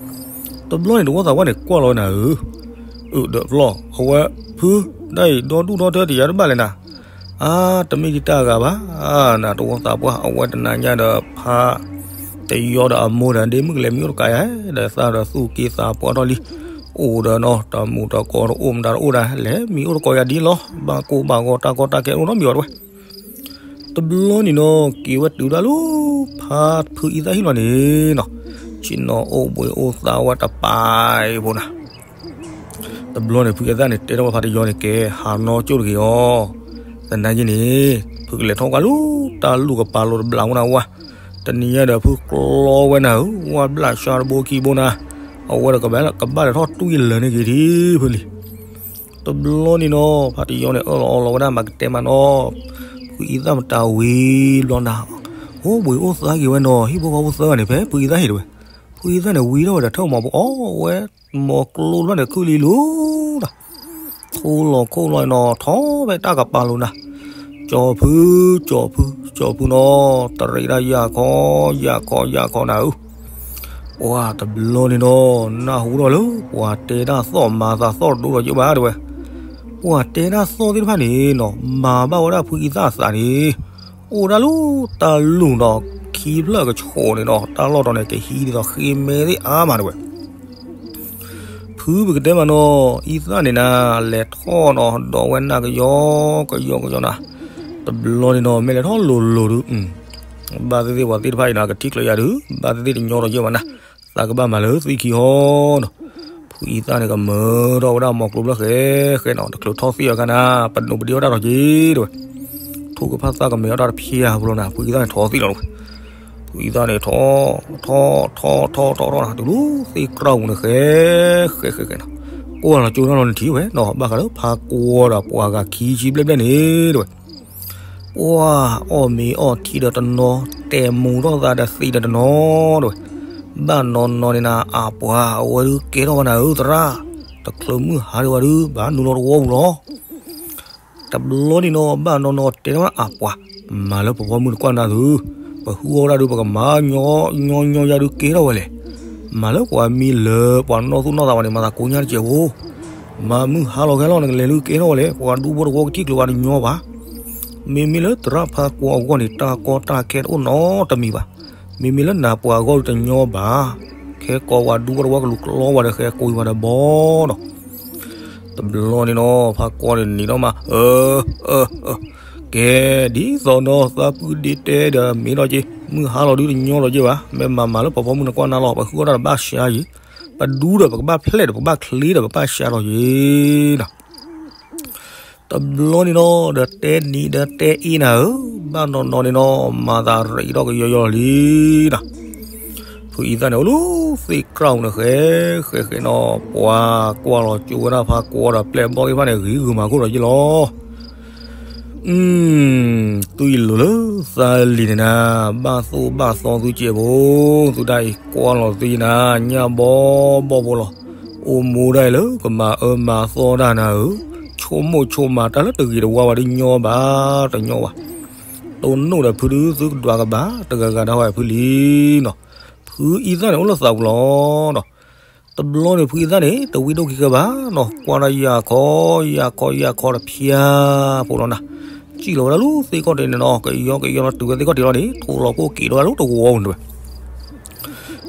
တဘျီန့ၣ် တဝီသးပှၢ်န့ၣ် ကွၢ်လီၤဝဲနၤဧၢ, အၢၣ်ဒီးပလီၢ်, အဝဲ, ဖု, ဒ်အံၤ ဒီဒူၣ်ဒီထၢတယၤတဘၣ်လဲၣ်နၤ. အါ, တမ့ၢ်ယတၢ်ဂၤဘၣ်, နတဝီသးပှၢ် အဝဲတနၤညါဒီးဖါ တယီဒီးအမိၢ်ဒီးဒ့မုၣ်ကလဲၤမံအိၣ်တကးယၤ, ဒီးသးဒီးသူၣ်က့သးပှၢ်ထီၣ်လံ, အိၣ်ဒီးနီၤ တၢ်မူးတၢ်ကီတအိၣ်မတၤတအိၣ်ဒၣ်, လဲၤမံအိၣ်တကိးယၤဒ်လီၤ, ဘၣ်ကိၢ်ဘၣ်ဂီၤတၢ်ကီတၢ်ခဲအိၣ်နီတမံၤဘၣ်တဲဝဲ. တဘျီန့ၣ်နီၤ က့ၤဝဲတုၤဒၣ်လၢ ဖါဖုအံသၣ်ဟံၣ်လီၤန့ၣ်နီၤ, ဆ့ၣ်နီၤအိၣ်ဘှံးအိၣ်သါဝဲတပာ်ဖိနၤ. တဘျီန့ၣ် ဖုအံသၣ်န့ၣ် တဲထီၣ်ဝဲဖါတယီန့ၣ် ကဲ ဟးနီၢ်ကၠိၣ်တဂ့ၤအီၤ, သနာ်က့န့ၣ် ဖုကလဲၤထီၣ်ကွၢ်လၢ တၢ်လူၢ်ကပၤလိၤတဘျီဝဲနၤဝဲ, တနံၤညါဒီးဖုကျီဝဲနၤဧၢ, ဝဲဘျၣ်ဆါတဘိခံဘိနၤ, အဝဲဒီးကဘၣ်လဲၤထီၣ်တူၢ်ယလၢာ်န့ၣ်က့ၤထံၣ်ဖုလံ. တဘျီန့ၣ်နီၤ ဖါတယီန့ၣ် အၢၣ်လီၤအီလီၤဝဲဒၣ် မၤကတဲမးနီၤ, ဖုအံသၣ်မတၤဝံၤဘျီနၤ, အိၣ်ဘှံးအိၣ်သါက့ၤဝဲနီၤ, ဟံၣ်ဖိဃီဖိသၢဂၤန့ၣ် ဖဲဖုအံသၣ်ဟံၣ်တဲဝဲ, ဖုအံသၣ်န့ၣ် ဝံထီၣ်ဝဲဒီးထၢၣ်မီၤပအီၣ်ဝဲ, မီၤကျိတဖျၢၣ်န့ၣ် ခုၣ်လံလူၤဒီး ထူလီၤခိၣ်လီၤနီၤ, ထီၣ်ဖဲတၢ်ကပၤလိၤနၤ, ကၠီၤဖု, ကၠီၤဖု, ကၠီၤဖုနီၤ, တရံးဒၣ်ယၢ်ခီ, ယၢ်ခီ, ယၢ်ခီနၤဧၢ. ပှၤတဘျီန့ၣ်နီၤ နၢ်ဟူထီၣ်လၢ ပှၤတဲတၢ်သီၣ်မၤသးသီၣ်တဒိဒီးယဘၣ်တဲဝဲ, ပှၤတဲတၢ်သီၣ်သ့ၣ်တဖၣ်န့ၣ်နီၤ မၤဘၣ်ဝဲဒၣ်ဖုအံသၣ်အသးန့ၣ်, အိၣ်ဒၣ်လၢတၢ်လူၢ်နီၤ ခံဖျၢၣ်ကဆှီန့ၣ်နီၤ တၢ်လီၢ်တီၤန့ၣ် ကဟံးဒ်သိးဃ့မဲသ့ၣ်အါမးတဲဝဲ. ဖုပကတဲမးနီၤ အံသၣ်န့ၣ်နၤ လဲၤထီၣ်နီၤ ဒီးဝဲနၢ်ကယီကယီကယီနၤ, တဘျီန့ၣ်နီၤ မ့ၢ်လဲၤထီၣ်လိၤလိၤဒုး ဘၣ်သ့ၣ်သ့ၣ်ပှၤသ့ၣ်တဖၣ်အံၤနၤ ကထံၣ်ကျၢၤယၤဒုး ဘၣ်သ့ၣ်သ့ၣ်တညီဒီးယဲၢ်ဘၣ်နၤ, သးကဘၣ်မၤလၢသွံၣ်ခံဟီနီၤ. ဖုအံသၣ်န့ၣ် ကမၢထီၣ်ဝဲဒၣ်မီၤကျိၤဖျၢၣ်ဃဲဃဲနီၤ တချုးထီၣ်သံအီၤအခါနၤ ပဒိးပဒ့အီၣ်တၢ်ထီၣ်က့ၤတဲဝဲ, ထိၣ်ကဖၣ်သၣ်ကမဲာ်အီၣ်တၢ်တဖျၢၣ်အပူၤလီၤနၤ ဖုအံသၣ်န့ၣ်ထီၣ်သံလီၤတဲဝဲ. ဖုအံသၣ်န့ၣ်ထီၣ်, ထီၣ်, ထီၣ်, ထီၣ်, ထီၣ်, ထီၣ်နၤ တုၤလၢသ့ၣ်ကြၢးပူၤန့ၣ် ဃဲဃဲဃဲဃဲနီၤ, ကွၢ်လီၤကၠိနီၤလီၤနထံၣ်ဝဲနီၤ ဘၣ်ဃးလၢဖါကွီဒီးပှၤဂၤခံဆံဘျဲၣ်ဘျဲၣ်န့ၣ်တဲဝဲ. ပှၤအီၣ်မ့ၤအီထံဒီးတနီၤ, တဲာ်မူၤထီၣ်သးဒီးသံးဒီးတနီၤတဲဝဲ. ဘၣ်နီၢ်နီၢ်န့ၣ်နၤ အပှၤအဝဲဒုးကဲထီၣ်ဝဲနၤဧၢသရၣ်, တချုးမုၢ်ဟါဒံးဝဲဒုး ဘၣ်နုာ်လီၤတဝီပူၤလီၤ. တဘျီန့ၣ်နီၤ ဘၣ်နီၢ်နီၢ်တဲထီၣ်ဝဲအပှၤ, မၤလၢပဖီမုၢ်တကွၢ်နၤသု, ပဟူအီၣ်ဝဲဒၣ်ဒုး ပကမၤညီညီယၤဒုးကဲထီၣ်ဝဲလဲၣ်. မၤလၢပှၤမံလၢပှၤနီၢ်သူၣ်နီၢ်သးဘၣ်န့ၣ် မၤသးကိညါတစဲးဖိ, မၤမုၢ်ဟါလီၤခဲလီၤ နကလဲၤဒုးကဲထီၣ်ဝဲလဲၣ်, ပှၤဒူဖိတဝီကထံၣ်ကျိၤဝဲတညီဘၣ်. မ့မ့ၢ်လၢသရၣ်ဖးကွီအဂီၢ်န့ၣ် တၢ်ကီတၢ်ခဲတအိၣ်နီတမံၤဘၣ်. မ့မ့ၢ်လၢနၤပှၤအဂီၢ်ဒုးတညီဘၣ်. ခဲကိးဝၤဒူဝီတဝီကလူၤကျီဝၤဒီး ဃဲကိးဝၤဒီးဘီနီၤ. တဘျီန့ၣ်နီၤ ဖးကွီန့ၣ်နံၤဒီးမး အၢ အၢ အၢ ကဲ ဒ်သိးနီၤ သးပုၢ်ဒ့တဲဒီး မ့ၢ်ဒီးက့ၤ မုၢ်ဟါလီၤဒုးတညီလီၤက့ၤဘၣ်. မ့ၢ်မၤမၤလၢပှၤဖီမုၢ်နကွၢ်နၢ်လီၤ ပဃုအီၣ်တၢ်ဒီးဘၣ်ရှါယံၤ, ပဒူဒီးပကဘၣ်ဖျဲးဒီးပကဘၣ်ချ့ဒီးပဘၣ်ရှါလီၤယံၤနီၤ. တဘျီန့ၣ်နီၤ ဒီးတဲနံၤဒီးတဲအ့နၤဧၢ, ဘၣ်နီၢ်နီၢ်န့ၣ်နီၤ မၤသးရ့ဒီးကယီယီလံနီၤ. ဖုအံသၣ်န့ၣ် အိၣ်လၢသ့ၣ်ကြၢ်ပူၤန့ၣ် ဃဲဃဲဃဲနီၤ ပှၤကွၢ်လီၤကၠိဝဲဒၣ်ဖးကွီဒီး ပျဲၢ်ဘီၣ်သ့ၣ်တဖၣ်န့ၣ် ဂ့ၤဂုာ်မၤခိၣ်ဒီးယ့ၢ်လီၤ. အု သုအံၤလိၤလၢသးလံၤန့ၣ်နၤ, ဘၣ်သိၣ်ဘၣ်သီသုစဲးဖိ, သုတၢ်အံၤကွၢ်လီၤသ့နၤ, ညၣ်ဘီဘီဖိလီၤ. အိၣ်မူဒၣ်အံၤလၢကမၤအၢမၤသီတၢ်နၤဧၢ, ဆိကမိၣ်ဆိကမးတၢ်လၢတဂ့ၤတဝါဝဲဒ်ညီဘၣ် တညီဘၣ်. တိၢ်နီၣ်ဒီးဖုဒုး သုကဒွးကဘၣ်တဂၤဂၤဒၣ်ဝဲဖုလံနီၤ. ဖုအံသၣ်န့ၣ်အိၣ်လၢသးပူၤလီၤနီၤ. တဘျီန့ၣ် ဖုအံသၣ်န့ၣ် တဝံဒိၣ်ခံကဘၣ်နီၤ, ကွၢ်တၢ်ယၢ်ခီယၢ်ခီယၢ်ခီတဖျၢၣ်ဖိလီၤနၤ. စံၣ်လီၤဝဲဒၣ်လၢသ့ၣ်ခီၣ်ထံးန့ၣ်နီၤ, ကယီကယီတုၤဝဲသ့ၣ်ခီၣ်ထံးလီၤန့ၣ် ထိးလီၤကိၣ်က့ၤထီၣ်ဝဲဒၣ်လၢတဝီပူၤန့ၣ်တဝဲ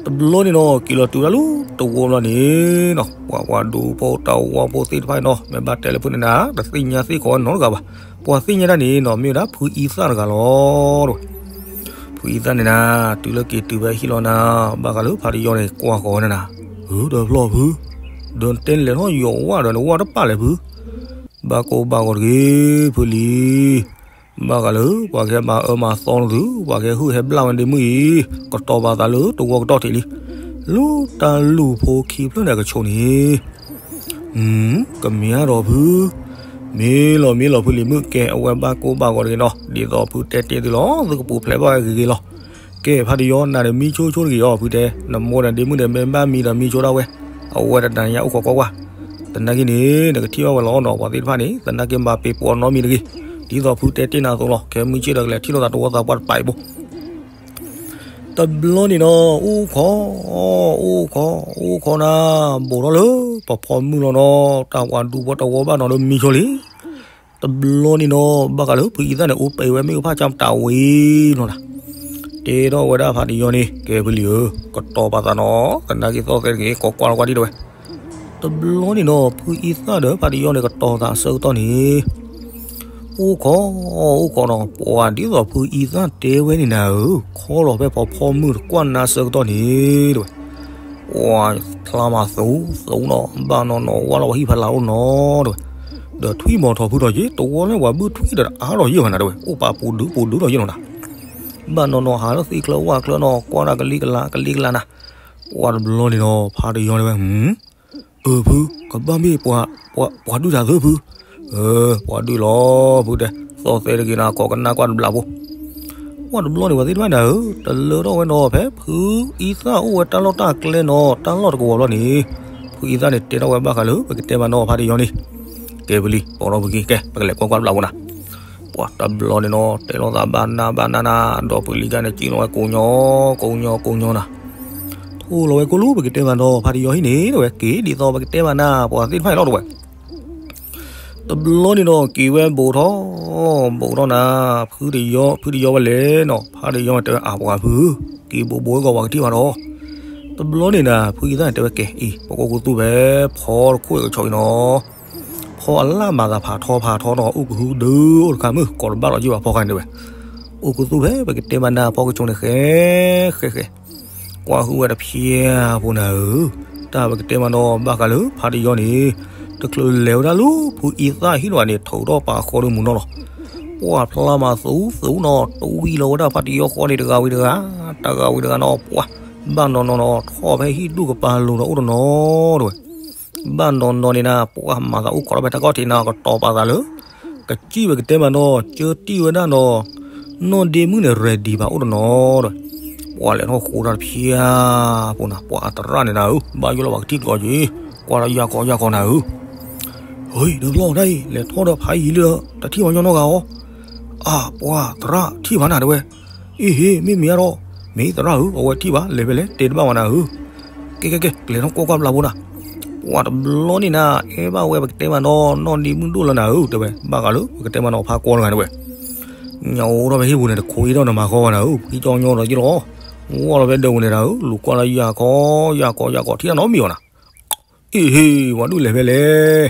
တဘျီန့ၣ်နီၤ က့ၤလီၤတုၤဝဲဒၣ်လၢတဝီလီၤန့ၣ်နီၤ, ပှၤပှၤဒူဖိတဝီဖိသ့ၣ်တဖၣ်နီၤ မ့ၢ်ဘၣ်တဲလၢဖုန့ၣ်နၤ တသ့ၣ်ညါသ့ၣ်ခီဝဲနီတဂၤဘၣ်. ပှၤသ့ၣ်ညါတၢ်န့ၣ်နီၤ မ့ၢ်ဝဲဒၣ်ဖုအံသၣ်တဂၤလီၤတဝဲ. ဖုအံသၣ်န့ၣ်နၤ တုၤလၢက့ၤတုၤဖဲဟံၣ်လီၤနၤ, ဘၣ်ဃးလၢဖးတယီန့ၣ် ကွၢ်ဃီၤဝဲန့ၣ်နၤ, အၢ ဒီးဖျီၣ်ဖု, ဒီးနတဲလဲၤထီၣ်ယီၤဝါဒီးနဝါတပာ်လဲၣ်ဖု, ဘၣ်ကိၢ်ဘၣ်ဂီၤတဂ့ၤ ဖုလံ. ဘၣ်ဃးလၢ ပှၤကဟဲမၤအၢမၤသီနသု, ပှၤကဟဲဟုၣ်ဟဲဘျၣ်ဝဲဒ့မုၣ်အံၤ, ကတီၤပာ်သးလၢတဝီကတီၢ်ထံးလံ. လၢတၢ်လူၢ်ဖိခံဖျၢၣ်န့ၣ်အကဆိးန့ၣ် ကမ့ၢ်အါဒီးဖု, မ့ၢ်လီၤမ့ၢ်လီၤဖုလံၤမုၣ်ကဲ အဝဲဘၣ်ကိၢ်ဘၣ်ဂီၤတဂ့ၤနီၤ, ဒ်သိးဖုတဲတ့ၢ်သုလီၤ သုကပူၤဖျဲးဘၣ်ဝဲဂ့ၤဂ့ၤလီၤ. ကဲ ဖးတယီ နၤဒီးမံဆိဆိတဂ့ၤအီၤ ဖုတဲ, နမိၢ်ဒီးဒ့မုၣ်ဒီး မ့ၢ်ဘၣ်မံဒီးမံဆိဒၣ်ဝဲ, အဝဲတတၤညါအိၣ်ခိးကွၢ်ကွၢ်, သနာ်က့န့ၣ် နကထံၣ်ဘၣ်ဝဲလီၤနီၤ ပှၤသ့ၣ်တဖၣ်န့ၣ် သနာ်က့မၤပ့ၤပိာ်နီတမံၤတဂ့ၤ, ဒ်သိးဖုတဲတ့ၢ်နၤအသိးလီၤ ခဲမုၢ်ဆ့ၣ်ဒီးကလဲၤထံၣ်လိာ်သးတဝီသးပှၢ်တပာ်အံၤဘိ တဘျီန့ၣ်နီၤ အိၣ်ခိး, အိၣ်ခိး, အိၣ်ခိးနၤ, ဘူးထီၣ်လၢပဖီမုၢ်လီၤနီၤ, တၢ်ပှၤဒူဖိတဝီဘၣ်နီၤဒီးမံဆိလံ. တဘျီန့ၣ်နီၤ ဘၣ်ဃးလၢဖုအံသၣ်န့ၣ် အိၣ်ပ့ၤဝဲမ့ၣ်အူဖၣ်ကၢ်ပတၢ်ဝံၤနီၤနၤ, တဲထီၣ်ဝဲဒၣ်ဖးတယီန့ၣ် ကဲဖုလံၤဧၢ, ကတီၤပာ်သးနီၤ, သနာ်က့သီၣ်သဲတဂ့ၤ ကိးကွၢ်လီၤကွၢ်ဒံးတဝဲ တဘျီန့ၣ်နီၤ ဖုအံသၣ်ဒီးဖးတယီန့ၣ် ကတီၤသးအဆၢကတီၢ်န့ၣ် အိၣ်ခိး, အိၣ်ခိးနီၤ, ပှၤဒ်သိးဖုအံသၣ်တဲဝဲန့ၣ်နၤဧၢ, ခီလီၤဖဲပဖီမုၢ်တကွၢ်နါဆၢကတီၢ်န့ၣ်တဝဲ, ပှၤဖျါမၤသူသူနီၤ, ဘၣ်နီၢ်နီၢ်ဝါလီၤပှၤဟံၣ်ဖးလၢ်အိၣ်နီၤတဝဲ, ဒီးထွံၣ်မီၤထီၣ်ဖုထီၣ်က့ၤ တဝီလၢပှၤဘုထွံၣ်ဒီးတအါထီၣ်ယဲၢ်ဘၣ်နၤတဝဲ, အိၣ်ပာ်ပူၤဒုးပူၤဒုးထီၣ်ယဲၢ်နီၤနၤ, ဘၣ်နီၢ်နီၢ်ဟးလၢသ့ၣ်ချၢဝၣ်ချၢနီၤ, ကွၢ်တၢ်ကလံကလး ကလံကလးနၤ, ပှၤတဘျီန့ၣ်နီၤ ဖးတယီန့ၣ်ဝဲ အၢ ဖု, ကဘၣ်မ့ၢ်ပှၤဒုၣ်တၢ်သၢဖု, အၢ ပှၤဒုၣ်လီၤ ဖုတဲ, သီၣ်သဲတဂ့ၤနၤ ကိးကနၣ်ကွၢ်တဘျီဖိ, ပှၤတဘျီန့ၣ် ပှၤသ့ၣ်တဖၣ်နၤဧၢ, တလၢထီၣ်ဝဲနီၤ ဖဲဖုအံသၣ်အိၣ်ဝဲတၢ်လီၢ်တၢ်ကျဲနီၤ တၢ်လီၢ်တကဝီၤဘျီန့ၣ်, ဖုအံသၣ်န့ၣ် တဲထီၣ်ဝဲဘၣ်ဃးလၢ ပကတဲမးနီၤ ဖးတယီန့ၣ်, ကဲဖုလံ ပိာ်ထီၣ်ဖုက့ၤ ကဲ ပကလဲၤကွၢ်ကွၢ်တဘျီဖိနၤ ပှၤတဘျီန့ၣ်နီၤ တဲလိာ်သးဘၣ်နၢ်ဘၣ်နၢ်နၤ, ဒီးဖုလံၤကါန့ၣ် ကံၣ်လီၤဝဲကိးညီ ကိးညီ ကိးညီနၤ, ထိၣ်လီၤဝဲကိၣ်လူၤ ပကတဲမးနီၤ ဖးတယီဟံၣ်န့ၣ် တဝဲက့ၤ ဒ်သိးပကတဲမးနၤ ပှၤသ့ၣ်တဖၣ်အံၤလီၤတဝဲ, တဘျီန့ၣ်နီၤ က့ၤဝဲဘူးထီၣ် ဘူးထီၣ်နၤ, ဖုတယီ ဖုတယီဝဲလဲၣ်နီၤ ဖးတယီတဲဝဲ အၢ ပှၤဖု, က့ၤဘူးဘူးဝဲဂီၤပှၤကထံၣ်ဘၣ်ဒီး, တဘျီန့ၣ်နၤ ဖုအံသၣ်န့ၣ်တဲဝဲကဲအံၤ ပကအိၣ်ခူသူၣ်ဖဲ ဖီတခိၣ်အကဆီအံၤနီၤ ဖီအလၢ်မၤသးဖးထီဖးထီနီၤ အိၣ်ကဟုဒုအိၣ်တခါမုၣ် ကိးတဘၣ်လီၤယုၢ်ဘၣ်ဖီခါန့ၣ်တဝဲ, အိၣ်ကဟုသူၣ်ဖဲပကတဲမးနၤဖီကဆိးန့ၣ် ဃဲ ဃဲ ဃဲ, ကွၢ်ဟုၣ်ဝဲတဖျၢၣ်ဖိနၤဧၢ, တၢ်ပကတဲမးနီၤ ဘၣ်ဃးလၢဖးတယီန့ၣ် တချုးလဲၤဝဲဒၣ်လၢဖုအံသၣ်ဟံၣ်တဝဲန့ၣ် ထုးထီၣ်ပာ်ဃီဒီးမုၢ်နီၤလီၤ, ပှၤဖျါမၤသူသူနီၤ တဝံၤလီၤဝဲဒၣ်ဖးတယီဃီန့ၣ် တဂၤဝံၤတဂၤ တဂၤဝံၤတဂၤနီၤ ပှၤ ဘၣ်နီၢ်နီၢ်နီၤ ထီၣ်ဖဲဟံၣ်ဒူၣ်ကပၤလိၤဒီးအိၣ်တနီၤတဝဲ ဘၣ်နီၢ်နီၢ်န့ၣ်နၤ ပှၤမၤသးအိၣ်ခိးထီၣ်ဖဲတၢ်ခီၣ်ထံးနၤ ကတီၤပာ်သးလၢ ကစံၣ်ဝဲကတဲမးနီၤ ကၢတံၢ်ဝဲဒၣ်နီၤ နီၢ်ဒ့မုၣ်န့ၣ် ready ဘၣ်အိၣ်တနီၤဒီး ပှၤလဲၤထီၣ်ဃိတၢ်တဖျၢၣ်ဖိနၤ ပှၤအသရၣ်န့ၣ်နၤဧၢ ဘၣ်ယိၣ်လီၤပှၤကထံၣ်တကီက့ၤ ကွၢ်လီၤယၢ်ကီယၢ်ကီနၤဧၢ ဟ့ ဒီးဖျီၣ်တၢ်အံၤ လဲၤထီၣ်ဒီးဖးယံၤလံဒီး တထံၣ်ပှၤညီနီတဂၤဧါ အၢ ပှၤသရၣ်ထံၣ်ဘၣ်နၤတဲဝဲ အ့ဟ့ မ့ၢ်မ့ၢ်အါထီၣ် မ့ၢ်သရၣ်ဧၢ အဝဲထံၣ်ဘၣ် လဲၤဖဲလဲၣ် တဲတဘၣ်ဝဲနၤဧၢ ကဲကဲကဲ ကလဲၤထီၣ်ကွၢ်ကွၢ်ဘျးဖိနၤ ပှၤတဘျီန့ၣ်နၤ အဲၣ်ဘၣ်ဝဲပကတဲမးနီၤ နီၢ်ဒ့မုၣ်ဒိၣ်လၢနၤဧၢ တဲဝဲ ဘၣ်ဃးလၢပကတဲမးနီၤ ဖးကွီတဂၤန့ၣ်ဝဲ ညၣ်အိၣ်ထီၣ်ဖဲဟံၣ်ပူၤန့ၣ် တခိးအံၤထီၣ်နမၤဃီဝဲနၤဧၢ, ဖှံကၠီညီဒီးယ့ၢ်လီၤ, ဝီၣ်လီၤဖဲဒၢးပူၤန့ၣ်နၤဧၢ, လူၤကွၢ်လၢယၤခီ, ယၤခီ ယၤခီ ထံၣ်တၢ်နီတမံၤဘၣ်နၤ, အ့ဟ့, ပှၤဒုးလဲၤဖဲလဲၣ်,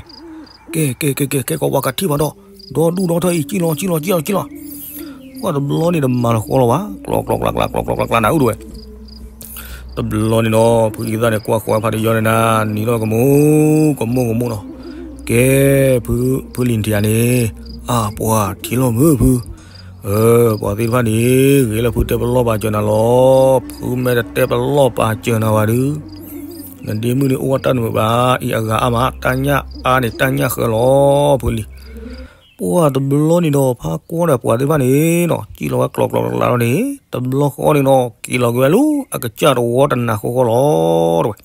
ကဲ ကဲ ကဲ ကဲ ကဲ ကီးပှၤကထံၣ်ဘၣ်ဒီး, ဒီဒူၣ်ဒီထၢအံၤ ကံၣ်လီၤ ကံၣ်လီၤ ကံၣ်လီၤ ကံၣ်လီၤ, ပှၤတဘျီန့ၣ်တမၤလီၤဃီလီၤဘၣ်, ကျီကျီကျီကျီ ကျီကျီကျီကျီနၤဧၢ တဲဝဲ တဘျီန့ၣ်ဒီး ဖုအံသၣ်န့ၣ် ကွၢ်ဃီၤဖါတယီန့ၣ်နၤ, နံၤထီၣ်ကမူ ကမူ ကမူနီၤ, ကဲ ဖု ဖုလံၤထံးဧါန့ၣ်, အါ ပှၤထံၣ်လီၤမုၢ်ဖု, ပှၤသ့ၣ်တဖၣ်န့ၣ် ဂ့ၤလၢဖုတဲပလီၢ်ပာ်စၢၤနၤလီၤ, ဖုမ့ၢ်တတဲပလီၢ်ပာ်စၢၤနၤဘၣ်ဒီး နဒ့မုၣ်န့ၣ်အိၣ်ဝဲတၢ်တမုာ်ဘၣ်, အံၤအဂၤအါမး, တၢ်ညၣ်အါန့ၣ် တၢ်ညၣ်ဃၢလီၤ ဖုလံၤ ပှၤတဘျီန့ၣ်ဒီး ဖါကွၢ်ဒီးပှၤသ့ၣ်တဖၣ်န့ၣ်နီၤ, ကံၣ်လီၤဝဲကျီကျီကျီကျီလီၤန့ၣ်, တဘျီဃီန့ၣ်နီၤ က့ၤလီၤက့ၤဝဲလၢ အကစၢ်တဝီတနၤဃီဃီလီၤ တဲဝဲ.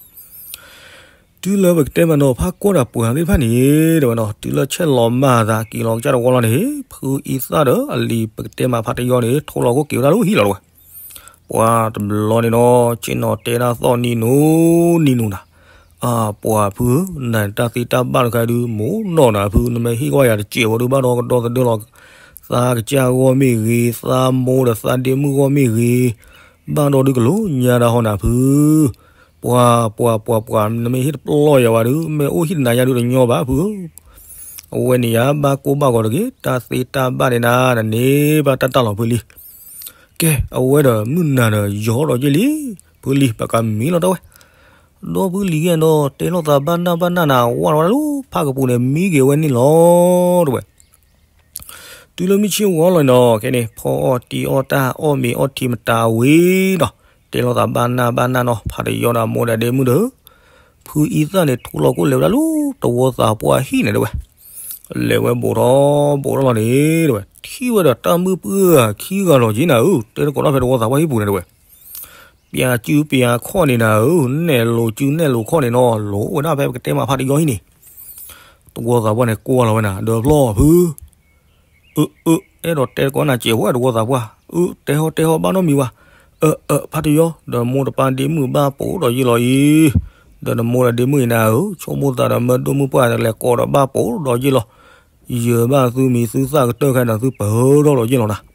တုၤလၢပကတဲမးနီၤ ဖါကွၢ်ဒီးပှၤသ့ၣ်တဖၣ်န့ၣ် တဲဝဲနီၤ, တုၤလၢဆဲးလီၤမၢ်အသး က့ၤလီၤကစၢ်တဝီလီၤန့ၣ်, ဖုအံသၣ်ဒီးအလံၤ ပကတဲမးဖါတယီန့ၣ် ထိလီၤခိၣ်က့ၤဝဲဒၣ်လၢဟံၣ်လီၤ တဲဝဲ. ပှၤတဘျီန့ၣ်နီၤ ဆ့ၣ်နီၤတဲဒၣ်သီၣ်နံၤနူၤနံၤနူၤနၤ, အါ ပှၤဖုဧၢ, နတၢ်သ့တၢ်ဘၣ်တခါဒုး မိၢ်နီၢ်နၤဖု, နမ့ၢ်ဟ့ၣ်ကွၢ်ယၤတစဲးဖိဒုး ဘၣ်ဒီးကဒီသဒၢလီၤ သးကစၢ်ဂီၢ်မ့ၢ်ဂ့ၤ, သးမိၢ်ဒီးသးဒ့မုၣ်ဂီၢ်မ့ၢ်ဂ့ၤ, ဘၣ်ဒီးဒုးကလိညါတၢ်ဟီနၤဖု, ပှၤ ပှၤ ပှၤ ပှၤ နမ့ၢ်ဟ့ၣ်တပလီၢ်ယၤဝဲဒုး မ့ၢ်အိၣ်ဟံၣ်တနၤယၤဒုးတညီဘၣ်ဖုဧၢ, အဝဲန့ၣ်ယၤဘၣ်ကိၢ်ဘၣ်ဂီၤတဂ့ၤ, တၢ်သ့တၢ်ဘၣ်န့ၣ်နၤ နန့ၢ်ဘၣ်တၢ်တၢ်လီၤဖုလံၤ ကဲ အဝဲဒီးမုၢ်နၤဒီးယီၤဒီးယ့ၢ်လံ, ဖုလံၤ ပကမံလီၤတဲဝဲ, ဒီးဖုလံၤဂ့ၤဒီး တဲလိာ်သးဘၣ်နၢ်ဘၣ်နၢ်နၤ ဝၢ်လီၤဝဲဒၣ်လၢဖးကပူၤန့ၣ် မံက့ၤဝဲန့ၣ်လီၤ တဲဝဲ. တုၤလၢမုၢ်ဆ့ၣ်ဝီလီၤနီၤ ခဲန့ၣ် ဖီအီၣ်တံၢ်အီၣ်တၢ် အီၣ်မ့ၤအီထံမတၤဝံၤဒီး တဲလိာ်သးဘၣ်နၢ်ဘၣ်နၢ်နီၤ ဖးတယီဒီးအမိၢ်ဒီးဒ့မုၣ်ဒီး ဖုအံသၣ်န့ၣ် ထိလီၤခိၣ်လဲၤဝဲဒၣ်လၢတဝီသးပှၢ်ဟံၣ်န့ၣ်တဲဝဲ, လဲၤဝဲဘူးထီၣ်ဘူးထီၣ်လီၤန့ၣ်တဲဝဲ ထံၣ်ဝဲဒီးတၢ်မုၣ်ပှၢ်ခံဂၤလီၤက့ၤနၤဧၢ, တဲတကိးတၢ်ဖဲတဝီသးပှၢ်ဟံၣ်ပူၤန့ၣ်တဲဝဲ ပျၢ်စုပျၢ်ခီၣ်န့ၣ်နၤဧၢ, နဲၣ်လိာ်စုနဲၣ်လိာ်ခီၣ်န့ၣ်နီၤ လိာ်ဝဲဒၣ်ဖဲပကတဲမးဖးတယီဟံၣ်န့ၣ်, တဝီသးပှၢ်န့ၣ်ကွၢ်လီၤဝဲနၤ ဒီးဖျီၣ်ဖု အၢ အၢ အဲၣ်ဒိးတဲကိးနၤစဲးဖိ တဝီသးပှၢ်, အၢ တဲဟီတဲဟီဘၣ်နီတမံၤဘၣ်, အၢ အၢ ဖးတယီ ဒီးမိၢ်တပၢ်ဒ့မုၣ်ဘၣ်ပိာ်ဒီးယ့ၢ်လီၤအံၤ, ဒီးနမိၢ်ဒီးဒ့မုၣ်အံၤနၤဧၢ, ဆိကမိၣ်သးဒီးမၢဒိၣ်မုၢ်ပှၢ်လဲၤကိးဒီးဘၣ်ပိာ်ဒီးယ့ၢ်လီၤ, ယၢၤဘၣ်သုမံၤသုသၣ်ကတၢၢ်ခဲဒီးသုပၢၤထီၣ်ဒီးယ့ၢ်လီၤနၤ,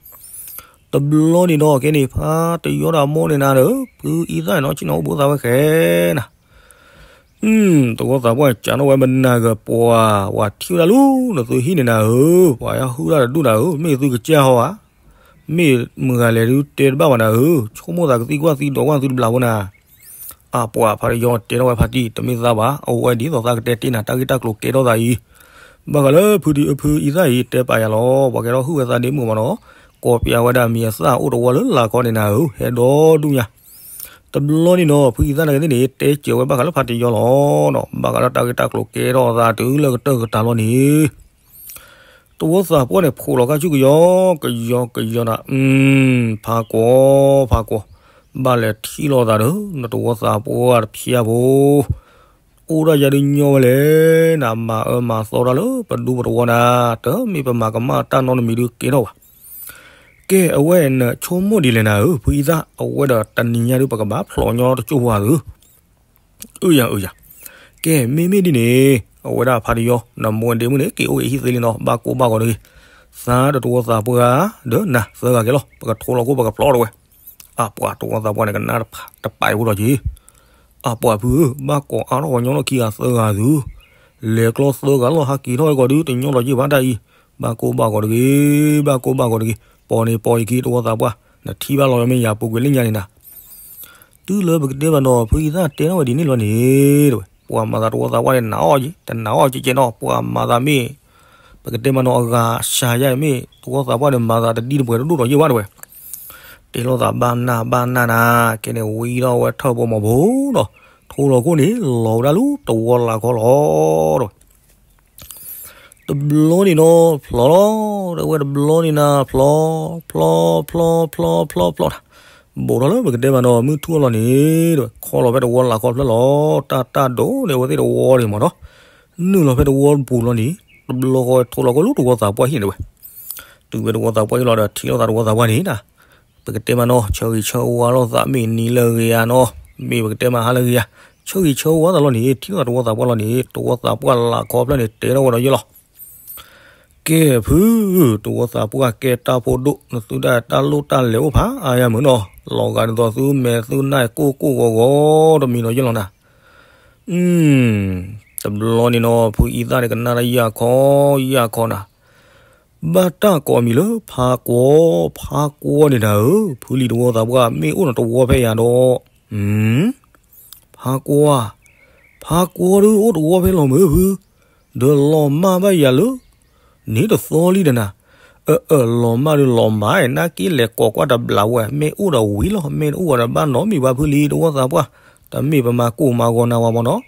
တဘျီန့ၣ်ဒီးခဲန့ၣ် ဖးတယီဒီးအမိၢ်န့ၣ်နၤဒီး ဖုအံသၣ်နီၤ ဆ့ၣ်နီၤအိၣ်ဘူးသးဝဲခဲနၤ တဝီသးပှၢ်န့ၣ် ကးထီၣ်ဝဲမနၤဂၤပှၤ, ပှၤထံၣ်ဝဲဒၣ်လၢနသုဟံၣ်န့ၣ်နၤဧၢ, ပှၤယဟုၣ်တၢ်တဒူၣ်နၤဧၢ, မ့ၢ်သုကစၢ်ဟီဧါ, မ့ၢ်မုၢ်ဂၤလဲၤဒုးတဲတဘၣ်ဘၣ်နၤဧၢ, ဆိကမိၣ်သးကသံကွၢ်သံဒိးကွၢ်သုတဘျီဖိနၤ, အပှၤဖးတယီတဲထီၣ်ဝဲဖးတံၢ် တမ့ၢ်သးဘၣ်, အဝဲဒ်သိးသးကတဲတ့ၢ်နၤ တၢ်ဂ့ၢ်တၢ်ကျိၤကဲထီၣ်သးအံၤ, ဘၣ်ဃးလၢဖုအံသၣ်အံၤ တဲပာ်ယၤလီၤ, ပှၤကဲထီၣ်ဟုၣ်ဝဲသးဒ့မုၣ်မးနီၤ, ကိးပျးဝဲဒၣ်မံၤအသၣ်အိၣ်တဝီလၢလာ်ခီန့ၣ်နၤဧၢ, ဟဲဒီဒူၣ်ညါ တဘျီန့ၣ်နီၤ ဖုအံသၣ်နာ်က့သ့ၣ်န့ၣ် တဲစၢၤဝဲဘၣ်ဃးလၢဖးတယီလီၤနီၤ, ဘၣ်ဃးလၢတၢ်ဂ့ၢ်တၢ်ကျိၤကဲထီၣ်အသးတုၤလၢကတၢၢ်ကတၢၢ်လီၤန့ၣ်, တဝီသးပှၢ်န့ၣ် ဖိးလီၤခါဆူကယီ, ကယီကယီနၤ, ဖးကွီၤ, ဖးကွီၤ, ဘၣ်လဲၤထံၣ်လိာ်သးဒီး နတဝီသးပှၢ်တဖျၢၣ်ဖိ အိၣ်ဒၣ်ယၤဒုးညီဝဲလဲၣ်, နမၤအၢမၤသီတၢ်လၢပဒူပတဝီနၤ, တမ့ၢ်ပမၤကမၣ်တၢ်နီတမံၤဒုးကဲထီၣ်ဘၣ်. ကဲ အဝဲနဆိကမိၣ်ဒ်လဲၣ်နၤဧၢ, ဖုအံသၣ်, အဝဲဒီးတနံၤညါဒုး ပကဘၣ်ဖျိးညီတစိၢ်ဖိဧါသု, အၢယၤ အၢယၤ, ကဲ မ့မ့ၢ်ဒ်န့ၣ်, အဝဲဒၣ်ဖးတယီ နမိၢ်ဒ့မုၣ်န့ၣ် က့ၤအိၣ်က့ၤဟံၣ်သ့လံနီၤ, ဘၣ်ကိၢ်ဘၣ်ဂီၤတဂ့ၤ, သးဒီးတဝီသးပှၢ်ဒီးနၤသၢဂၤက့ၤလီၤ, ပကထိလီၤခိၣ်ပကဖျိးတဲဝဲ. အပှၤတဝီသးပှၢ်န့ၣ် ကနၣ်တပာ်အပူၤဒီးက့ၤ, အပှၤဖုဧၢ, ဘၣ်ကိးအါထီၣ်ဂီၤညီထီၣ်ခံဂၤသၢဂၤသု, လဲၤကျီသၢဂၤလီၤ ဟးက့ၤထီၣ်ဝဲကီးဒုး တညီလီၤက့ၤဘၣ်တၢ်အံၤ, ဘၣ်ကိၢ်ဘၣ်ဂီၤတဂ့ၤ, ဘၣ်ကိၢ်ဘၣ်ဂီၤတဂ့ၤ, ပီၤန့ၣ်ပီၤယခံတဝီသးပှၢ်, နထံၣ်ဘၣ်လီၤမ့ၢ်ယၤပူၤကွံာ်လၢညါန့ၣ်နၤ တုၤလၢပကတဲဘၣ်နီၤ ဖုအံသၣ်တဲထီၣ်ဝဲဒ်န့ၣ်လီၤန့ၣ်, တဲဝဲ ပှၤမၤသးတဝီသးပှၢ်န့ၣ် နးအီၣ်က့ၤ တနးအီၣ်က့ၤကဲနီၤ ပှၤမၤသးမ့ၢ်, ပကတဲမးနီၤ အဂၤစှၤယါမ့ၢ် တဝီသးပှၢ်န့ၣ် မၤသးတဒံတပှဲၤတဒိၣ်ဒီးယ့ၢ်ဝဲတဲဝဲ, တဲလိာ်သးဘၣ်နၢ်ဘၣ်နၢ်နၤ, ကဲန့ၣ်ဝံထီၣ်ဝဲထၢၣ်ဖိမီၤဖိဒီး ထိလီၤခိၣ်န့ၣ် လီၤဝဲဒၣ်လၢတဝီလၢ်ခီလီၤ တဲဝဲ တဘျီန့ၣ်နီၤ ဖျိးလီၤ, တဲဝဲတဘျီန့ၣ်နၤ ဖျိး, ဖျိး, ဖျိး, ဖျိး, ဖျိး, ဖျိး, ဘူးထီၣ်လၢပကတဲမးနီၤ မုၢ်ထူၣ်အလီၢ်န့ၣ် တဲဝဲ ခီလီၤဖဲတဝီလၢ်ခီဖျၢၣ်လီၤ, တၢ်တၢ်ဒိၣ်န့ၣ် အဝဲသ့ၣ်တဝီန့ၣ်မးနီၤ, နုာ်လီၤဖဲတဝီပူၤလီၤန့ၣ် တဘျီဃီထိလီၤကီၢ်လၢတဝီသးပှၢ်ဟံၣ်န့ၣ်တဲဝဲ, တုၤဝဲတဝီသးပှၢ်ဟံၣ်လီၤဒီး ထံၣ်လိာ်သးတဝီသးပှၢ်န့ၣ်နၤ ပကတဲမးနီၤ ဆၢဂ့ၤဆၢဝါလိာ်သးမ့ၢ်နံၤလၢဂ့ၤဧါနီၤ, မ့ၢ်ပကတဲမးဟါလၢဂ့ၤဧါ, ဆၢဂ့ၤဆၢဝါသးလီၤန့ၣ် ထံၣ်လိာ်သးတဝီသးပှၢ်လီၤန့ၣ် တဝီသးပှၢ်လၢ်ခီဖျၢၣ်န့ၣ် တဲထီၣ်ဝဲဒီးယ့ၢ်လီၤ. ကဲဖု, တဝီသးပှၢ်ကဲတၢ်ဖိဒိၣ် နသုတၢ်တၢ်လိၣ်တၢ်လဲၤအိၣ်ဖးအါယၤမုၢ်နီၤ, လီၤဂာ်ဒ်သိးသုမဲာ်သုနၢ်ကိၢ်ကိၢ်ဂီၤဂီၤတမံၤနီၤယဲၢ်လီၤနၤ. တဘျီန့ၣ်နီၤ ဖုအံသၣ်န့ၣ်ကနၣ်တၢ်ယၢ်ခီယၢ်ခီနၤ, ဘၣ်တၢ်ကိးအမံၤလၢဖးကွီ, ဖးကွီန့ၣ်နၤဧၢ, ဖုလံၤတဝီသးပှၢ် မ့ၢ်အိၣ်ဒီးတဝီဖဲယၤဒီး, ဖးကွီ, ဖးကွီဒုးအိၣ်တဝီဖဲလီၤမုၢ်ဖု, ဒီးလီၤမၢ်ဘၣ်ယၤလၢ န့ၣ်တသီလံဒီးနၤ, အၢ အၢ လီၤမၢ်ဒုးလီၤမၢ် နက့လဲၤကိးကွၢ်တဘျီဝဲ မ့ၢ်အိၣ်ဒီးဝံၤလီၤ မ့ၢ်တအိၣ်ဒီးဘၣ်နီတမံၤဘၣ်ဖုလံၤတဝီသးပှၢ်, တမ့ၢ်ပမၤကိၢ်မၤဂီၤနၤဝဲမၢ်နီၤ.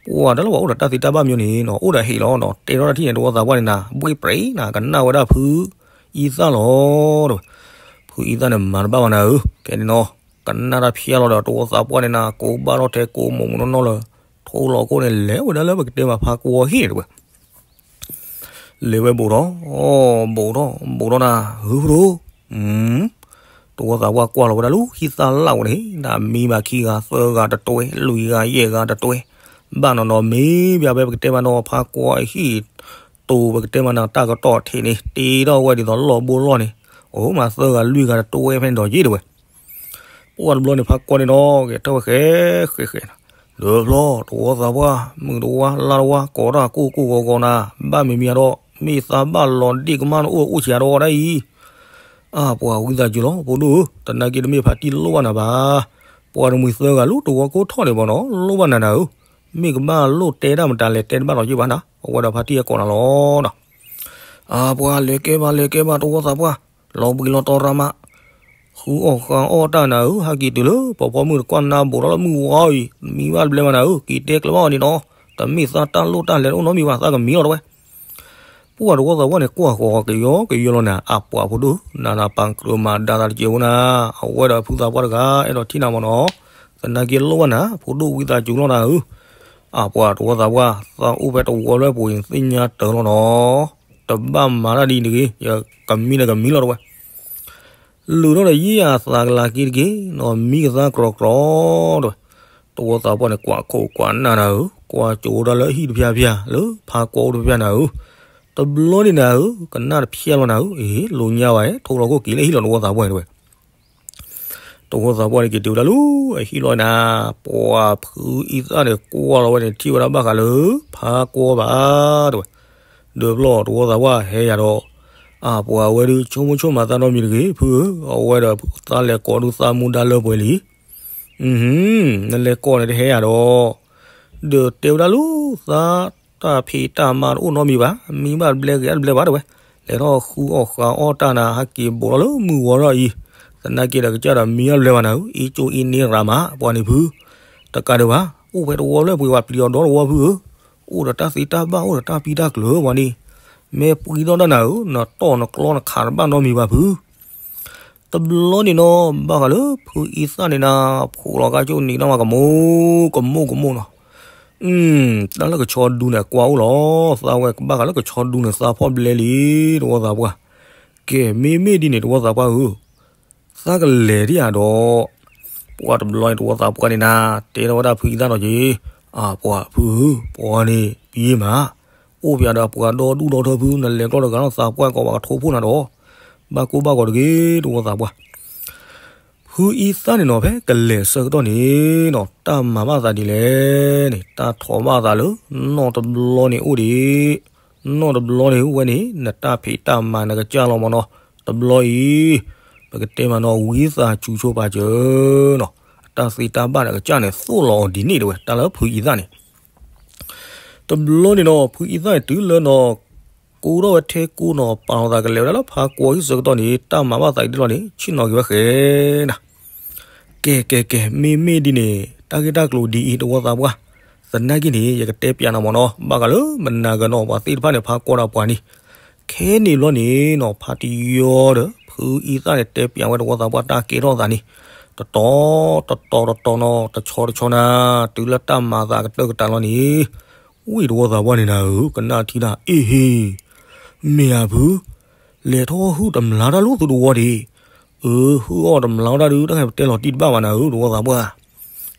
ပှၤတၢ်လၢပှၤအိၣ်ဒီးတၢ်သ့တၢ်ဘၣ်မၢ်န့ၣ်နီၤ အိၣ်ဒီးဟ့ၣ်လီၤနီၤ တဲထီၣ်တၢ်ထံၣ်န့ၣ် တဝီသးပှၢ်န့ၣ်နၤ ဘှ့ၣ်ပြံနၤ ကနၣ်ဝဲဒၣ်ဖုအံသၣ်လီၤ. ဖုအံသၣ်န့ၣ်မၤတဘၣ်ဘၣ်နၤဧၢ, ကဲန့ၣ်နီၤ ကနၣ်တၢ်ဖျါလီၤဒီး တဝီသးပှၢ်န့ၣ်နၤ ကိးဘၣ်ထီၣ်ထဲကိးမိၢ်မုၢ်နီၢ်နီၢ်လၢ ထိၣ်လီၤခိၣ်န့ၣ် လဲၤဝဲဒၣ်လၢပကတဲမးဖးကွီဟံၣ်တဝဲ လဲၤဝဲဘူးထီၣ်, ဘူးထီၣ် ဘူးထီၣ်နၤ ဟုဖုဒိၣ်, တဝီသးပှၢ်ကွၢ်လီၤဝဲဒၣ်လၢဟံၣ်သၣ်လၣ်ဝဲန့ၣ် နမံဘၣ်ခံဂၤသၢဂၤတတွဲ လွံၢ်ဂၤယဲၢ်ဂၤတတွဲ, ဘၣ်နီၤနီၤမ့ၢ်ဘၣ်ဖဲပကတဲမးနီၤ ဖးကွီအဟံၣ်တိၤ ပကတဲမးနၤ တၢ်ကတီၢ်ထံးန့ၣ် တ့ထီၣ်ဝဲဒ်သိးလီၢ်ဘိလီၢ်န့ၣ်, အိၣ်မးသၢဂၤလွံၢ်ဂၤတတွဲဖဲန့ၣ်ဒီးယ့ၢ်တဝဲ ပှၤတဘျီန့ၣ် ဖးကွီန့ၣ်ဒီး ကဲထီၣ်ဝဲဃဲဃဲဃဲနၤ, ဒီးဖျီ တဝီသးပှၢ် မုၢ်တဝါလါတဝါ ကိးတၢ်ကိၢ်ကိၢ်ဂီၤဂီၤနၤ, ဘၣ်မံၤမံၤဒီး မ့ၢ်သးဘၣ်လီၤဒ့ၣ်ကမၣ်နအိၣ်အိၣ်ဆံးဒီးဒၣ်အံၤ, အါ ပှၤဝံသးစူၤလီၤ ဖိဒိၣ်ဧၢ, တနာ်က့တမ့ၢ်ဖးတံၢ်လိၣ်ဘၣ်နၤဘၣ်, ပှၤတမှံၤသၢဂၤလၢတဝီကိးထီၣ်န့ၣ်ဘၣ်နီၤ လိၣ်ဘၣ်နၤနၤဧၢ, မ့ၢ်ကဘၣ်လိၣ်တဲတၢ်မတၤလဲၣ် တဲတဘၣ်လီၤယ့ၢ်ဘၣ်နၤ, အဝဲဒီးဖါတံၢ်အကိးနၤလီၤနီၤ အါ ပှၤလဲၤကဲဘၣ်လဲၤကဲဘၣ်တဝီသးပှၢ်, လီၤဘှံးလီၤတီၤရၤမး, ဃုအီၣ်ဃါအီၣ်တၢ်နၤဧၢ, ဟဲက့ၤတုၤလၢပှၤဖီမုၢ်တကွၢ်နါဘူးထီၣ်လၢမုၢ်ဝါအံၤ, မံဘၣ်တဘျဲမးနၤဧၢ, က့ၤတဲကျၢၤဘၣ်အီၤန့ၣ်နီၤ, တမ့ၢ်သးတၢ်လိၣ်တၢ်လဲၤတအိၣ်နီတမံၤဘၣ် သးကမံလီၤတဝဲ ပှၤတဝီသးပှၢ်န့ၣ် ကွၢ်ဃီၤကယီကယီလီၤနၤ, အါ ပှၤဖိဒိၣ်ဧၢ, နၤနၤပာ်ကြၢးမၤဒါသးတကဲးဖိနၤ, အဝဲဒီးဖုသးပှၢ်တဂၤ အဲၣ်ဒိးထံၣ်နၤမၢ်နီၤ, သနာ်က့လိၣ်ဘၣ်နၤ, ဖိဒိၣ်ဝံသးစူၤလီၤနၤဧၢ, အါ ပှၤတဝီသးပှၢ် သးအိၣ်ဖဲတဝီလၢပှ့ၤသ့ၣ်ညါတၢ်လီၤနီၤ, တဘၣ်မၤတၢ်ဒ်အံၤတဂ့ၤ, ယကမံန့ၣ်ကမံလီၤတဝဲ လုၢ်ထီၣ်ဒီးယ့ၢ်အသးကလၤက့ၤတက့ၢ်, နီၢ်မံကသါကြီကြီတဝဲ, တဝီသးပှၢ်န့ၣ် ကွၢ်ခိၣ်ကွၢ်နၢ်နၤဧၢ, ကွၢ်ကၠိဒၣ်လၢဟံၣ်တဖၠါဖၠါ လၢဖးကွီအိၣ်တဖၠါနၤဧၢ, တဘျီန့ၣ်နၤဧၢ, ကနၣ်တဖျါလီၤနၤဧၢ, အ့ လိာ်ညါဘၣ် ထိၣ်လီၤခိၣ်က့ၤလၢဟံၣ်လီၤတဝီသးပှၢ်တဝဲ တဝီသးပှၢ်န့ၣ်က့ၤတုၤဝဲဒၣ်လၢအဟံၣ်လီၤနၤ, ပှၤဖုအံသၣ်န့ၣ် ကွၢ်လီၤဝဲန့ၣ် ထံၣ်ဝဲဒၣ်ဘၣ်ဃးလၢ ဖးကွီဘၣ်တဝဲ, ဒီးဖျီတဝီသးပှၢ်ဟဲယၤဒီး, အါ ပှၤဝဲဒုးဆိကမိၣ်ဆိကမးသးနီတမံၤတဂ့ၤ, ဖုဧၢ, အဝဲဒီးသးလဲၤကိးဒုးသးမူဒါလၢပှဲၤလံ, နလဲၤကိးန့ၣ်တဟဲယၤဒီး, ဒီးတဲဝဲဒၣ်လၢသးတၢ်ဖံးတၢ်မၤတအိၣ်နီတမံၤဘၣ်, မံဘၣ်တဘျဲဂ့ၤတဘျဲဘၣ်တဝဲ, လဲၤထီၣ်ဃုအီၣ်ဃါအီၣ်တၢ်နၤ ဟဲက့ၤဘူးထီၣ်လၢမုၢ်ဝီထီၣ်အံၤ, သနာ်က့ဒီးကစၢ်ဒီးမံအါတဘျဲဘၣ်နၤဧၢ, အ့ကၠိအ့န့ရၤမး ပှၤန့ၣ်ဖု, တကးဒံးဘၣ်, အိၣ်ဖဲတဝီလၢပှ့ၤဝဲပျံၤအီၤဒီတဝီဖုဧၢ, အိၣ်ဒီးတၢ်သ့တၢ်ဘၣ် အိၣ်ဒီးတၢ်ပံတၢ်ကျၢၤပှၤန့ၣ်, မ့ၢ်ပှံထီၣ်တၢ်နၤဧၢ, နတီၢ်နကျီနခးတဘၣ်နီတမံၤဘၣ်ဖု တဘျီန့ၣ်နီၤ ဘၣ်ဃးလၢဖုအံသၣ်န့ၣ်နၤ ဖိးလီၤကါကၠိနံၤနီၤမး ကမိၢ်ကမိၢ်ကမိၢ်နီၤ, တၢ်လၢကဆီဒူန့ၣ် ကွၢ်အိၣ်လီၤ, သးဝဲကဘၣ်ဃးလၢကဆီဒူန့ၣ် သးဖီၣ်ဘျဲလံ, တဝီသးပှၢ်, ကဲ မ့မ့ၢ်ဒ်န့ၣ် တဝီသးပှၢ်ဧၢ သးကလဲၤဒ်ယၤဒီး, ပှၤတဘျီန့ၣ် တဝီသးပှၢ်န့ၣ်နၤ တဲထီၣ်ဝဲဒၣ်ဖုအံသၣ်နီၤက့ၤ, အါ ပှၤဖုဧၢ, ပှၤန့ၣ်ပယ့မး, အိၣ်ပယၤဒီးပှၤဒီဒူၣ်ဒီထၢဖု နလဲၤကျီၢ်တဂၤနီၤ သးပှၢ်ကိးဘၣ်ကထိဖိနၤဒီး, ဘၣ်ကိၢ်ဘၣ်ဂီၤတဂ့ၤ တဝီသးပှၢ် ဖုအံသၣ်န့ၣ်နီၤ ဖဲကလဲၤဆၢကတီၢ်န့ၣ်နီၤ တၢ်မၤဘၣ်သးဒ်လဲၣ်န့ၣ် တၢ်ထိးဘၣ်သးလၢ နီၢ်တဘျီန့ၣ်အိၣ်ဒံး, နီၢ်တဘျီန့ၣ်ဝဲန့ၣ် နတၢ်ဖံးတၢ်မၤနကစၢ်လီၤမၢ်နီၤ, တဘျီအံၤ ပကတဲမးနီၤ ဝံသးစူၤဆိပာ်စၢၤနီၤ, တၢ်သ့တၢ်ဘၣ်နကစၢ်န့ၣ် သိၣ်လီၤအီၤဒ်န့ၣ်တဝဲ တၢ်လၢဖုအံသၣ်န့ၣ် တဘျီန့ၣ်နီၤ ဖုအံသၣ်န့ၣ်တုၤလၢနီၤ ကိးထီၣ်ဝဲထဲကိးနီၤ ပာ်လီၤသးကလဲၤဝဲဒၣ်လၢဖးကွီဟံၣ်ဆၢကတီၢ်န့ၣ် တၢ်မၤဘၣ်သးအံၤဒ်လီၤန့ၣ် ဆ့ၣ်နီၤက့ၤဝဲဃဲနၤ, ကဲကဲကဲ မ့မ့ၢ်ဒ်န့ၣ် တၢ်ဂ့ၢ်တၢ်ကျိၤဒ်အံၤ တဝီသးပှၢ်, သနာ်က့န့ၣ် ယကတဲပျးနၤမၢ်နီၤ ဘၣ်ဃးလၢမနၤဂၤနီၤ ပှၤသ့ၣ်တဖၣ်န့ၣ် ဖးကွီဒီးပှၤန့ၣ် ခဲန့ၣ်ဘျီန့ၣ်နီၤ ဖါတယီဒီး ဖုအံသၣ်န့ၣ် တဲပျးဝဲတဝီသးပှၢ်တၢ်ကဲထီၣ်သးန့ၣ် တတီၤတတီၤတတီၤနီၤ တဆီတဆီနၤ တုၤလၢတၢ်မၤသးကတၢၢ်ကတၢၢ်လီၤန့ၣ် ဝံၢ်တဝီသးပှၢ်န့ၣ်နၤဧၢ ကနၣ်ထံတၢ် အ့ဟ့ မ့ၢ်ဧါဖု, လဲၤထီၣ်ဟုၣ်တမျါတၢ်လၢသုတဝီဒံး, အၢ ဟုၣ်အီၣ်တမျါတၢ်ဒုး တၢ်ဟဲပတဲလီၤတံၢ်တဘၣ်ဘၣ်နၤဧၢ တဝီသးပှၢ်,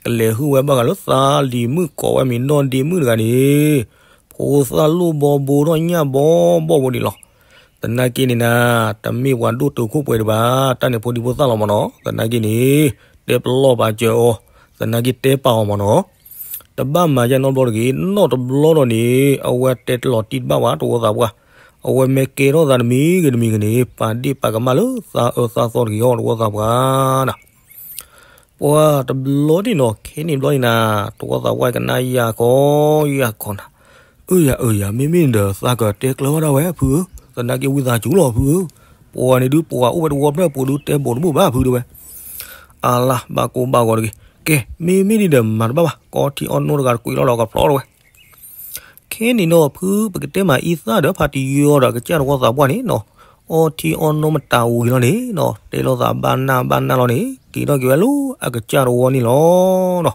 ကလဲၤဟုၣ်ဝဲဘၣ်ဃးလၢသးဒံးမုၣ်ကိးဝဲမံၤနီၢ်ဒ့မုၣ်တဂၤန့ၣ်, ဖိသၣ်လိၣ်ဘီဘိထီၣ်ညၣ်ဘီဘီဘိန့ၣ်လီၤ. သနာ်က့န့ၣ်နၤ, တမ့ၢ်ပှၤဒိၣ်တုာ်ခိၣ်ပှဲၤဒံးဘၣ်, တၢ်န့ၣ်ဖိဒံဖိသၣ်လီၤမၢ်နီၤ. သနာ်က့န့ၣ်, တဲပလီၢ်ပာ်စၢၤအီၤ, သနာ်က့တဲပာ်အီၤမၢ်နီၤ. တဘၣ်မၤယဲၢ်နီတဘျီတဂ့ၤ, နီတဘျီဒီးန့ၣ် အဝဲတဲတလီၤတံၢ်တဘၣ်ဘၣ် တဝီသးပှၢ်, အဝဲမ့ၢ်ကဲထီၣ်သးတမံၤဂ့ၤတမံၤဂ့ၤန့ၣ် ပာ်ဒ့ၣ်ပာ်ကမၣ်လၢသးအၢသးသီတဂ့ၤအီၤ တဝီသးပှၢ်နၤ. ပှၤတဘျီန့ၣ်နီၤ, ခဲန့ၣ်ဘျီန့ၣ်နၤ, တဝီသးပှၢ်ကနၣ်ယၤကီယၤကီနၤ, အၢယၤအၢယၤ မ့မ့ၢ်ဒီးသးကတဲကျၢၤဝဲဒၣ်ဝဲဖုဧၢ, သနာ်က့ဝံသးစူၤလီၤဖုဧၢ, ပှၤန့ၣ်ဒုးပှၤအိၣ်ဝဲတဝီဖျၢၣ်ပူၤဒုးတဲဘီၣ်တဘၣ်ဘၣ်ဖုတဲဝဲ, အလါ ဘၣ်ကိၢ်ဘၣ်ဂီၤတဂ့ၤ, ကဲ မ့မ့ၢ်ဒ်ဒီးမၤတဘၣ်ဘၣ်, ကအီထံအီနိတဂၤတကွံာ်လီၤဒီးကဖျီထီၣ်ဝဲ ခဲန့ၣ်နီၤ ဖုပကတဲမၤအံသၣ်ဒီးဖါတယီဒီးကစၢ်တဝီသးပှၢ်န့ၣ်နီၤ, အီထံအီနိမတၤဝံၤလီၤန့ၣ်နီၤ, တဲလိာ်သးဘၣ်နၢ်ဘၣ်နၢ်လီၤန့ၣ် က့ၤထီၣ်က့ၤဝဲလၢအကစၢ်တဝီန့ၣ်လီၤနီၤ.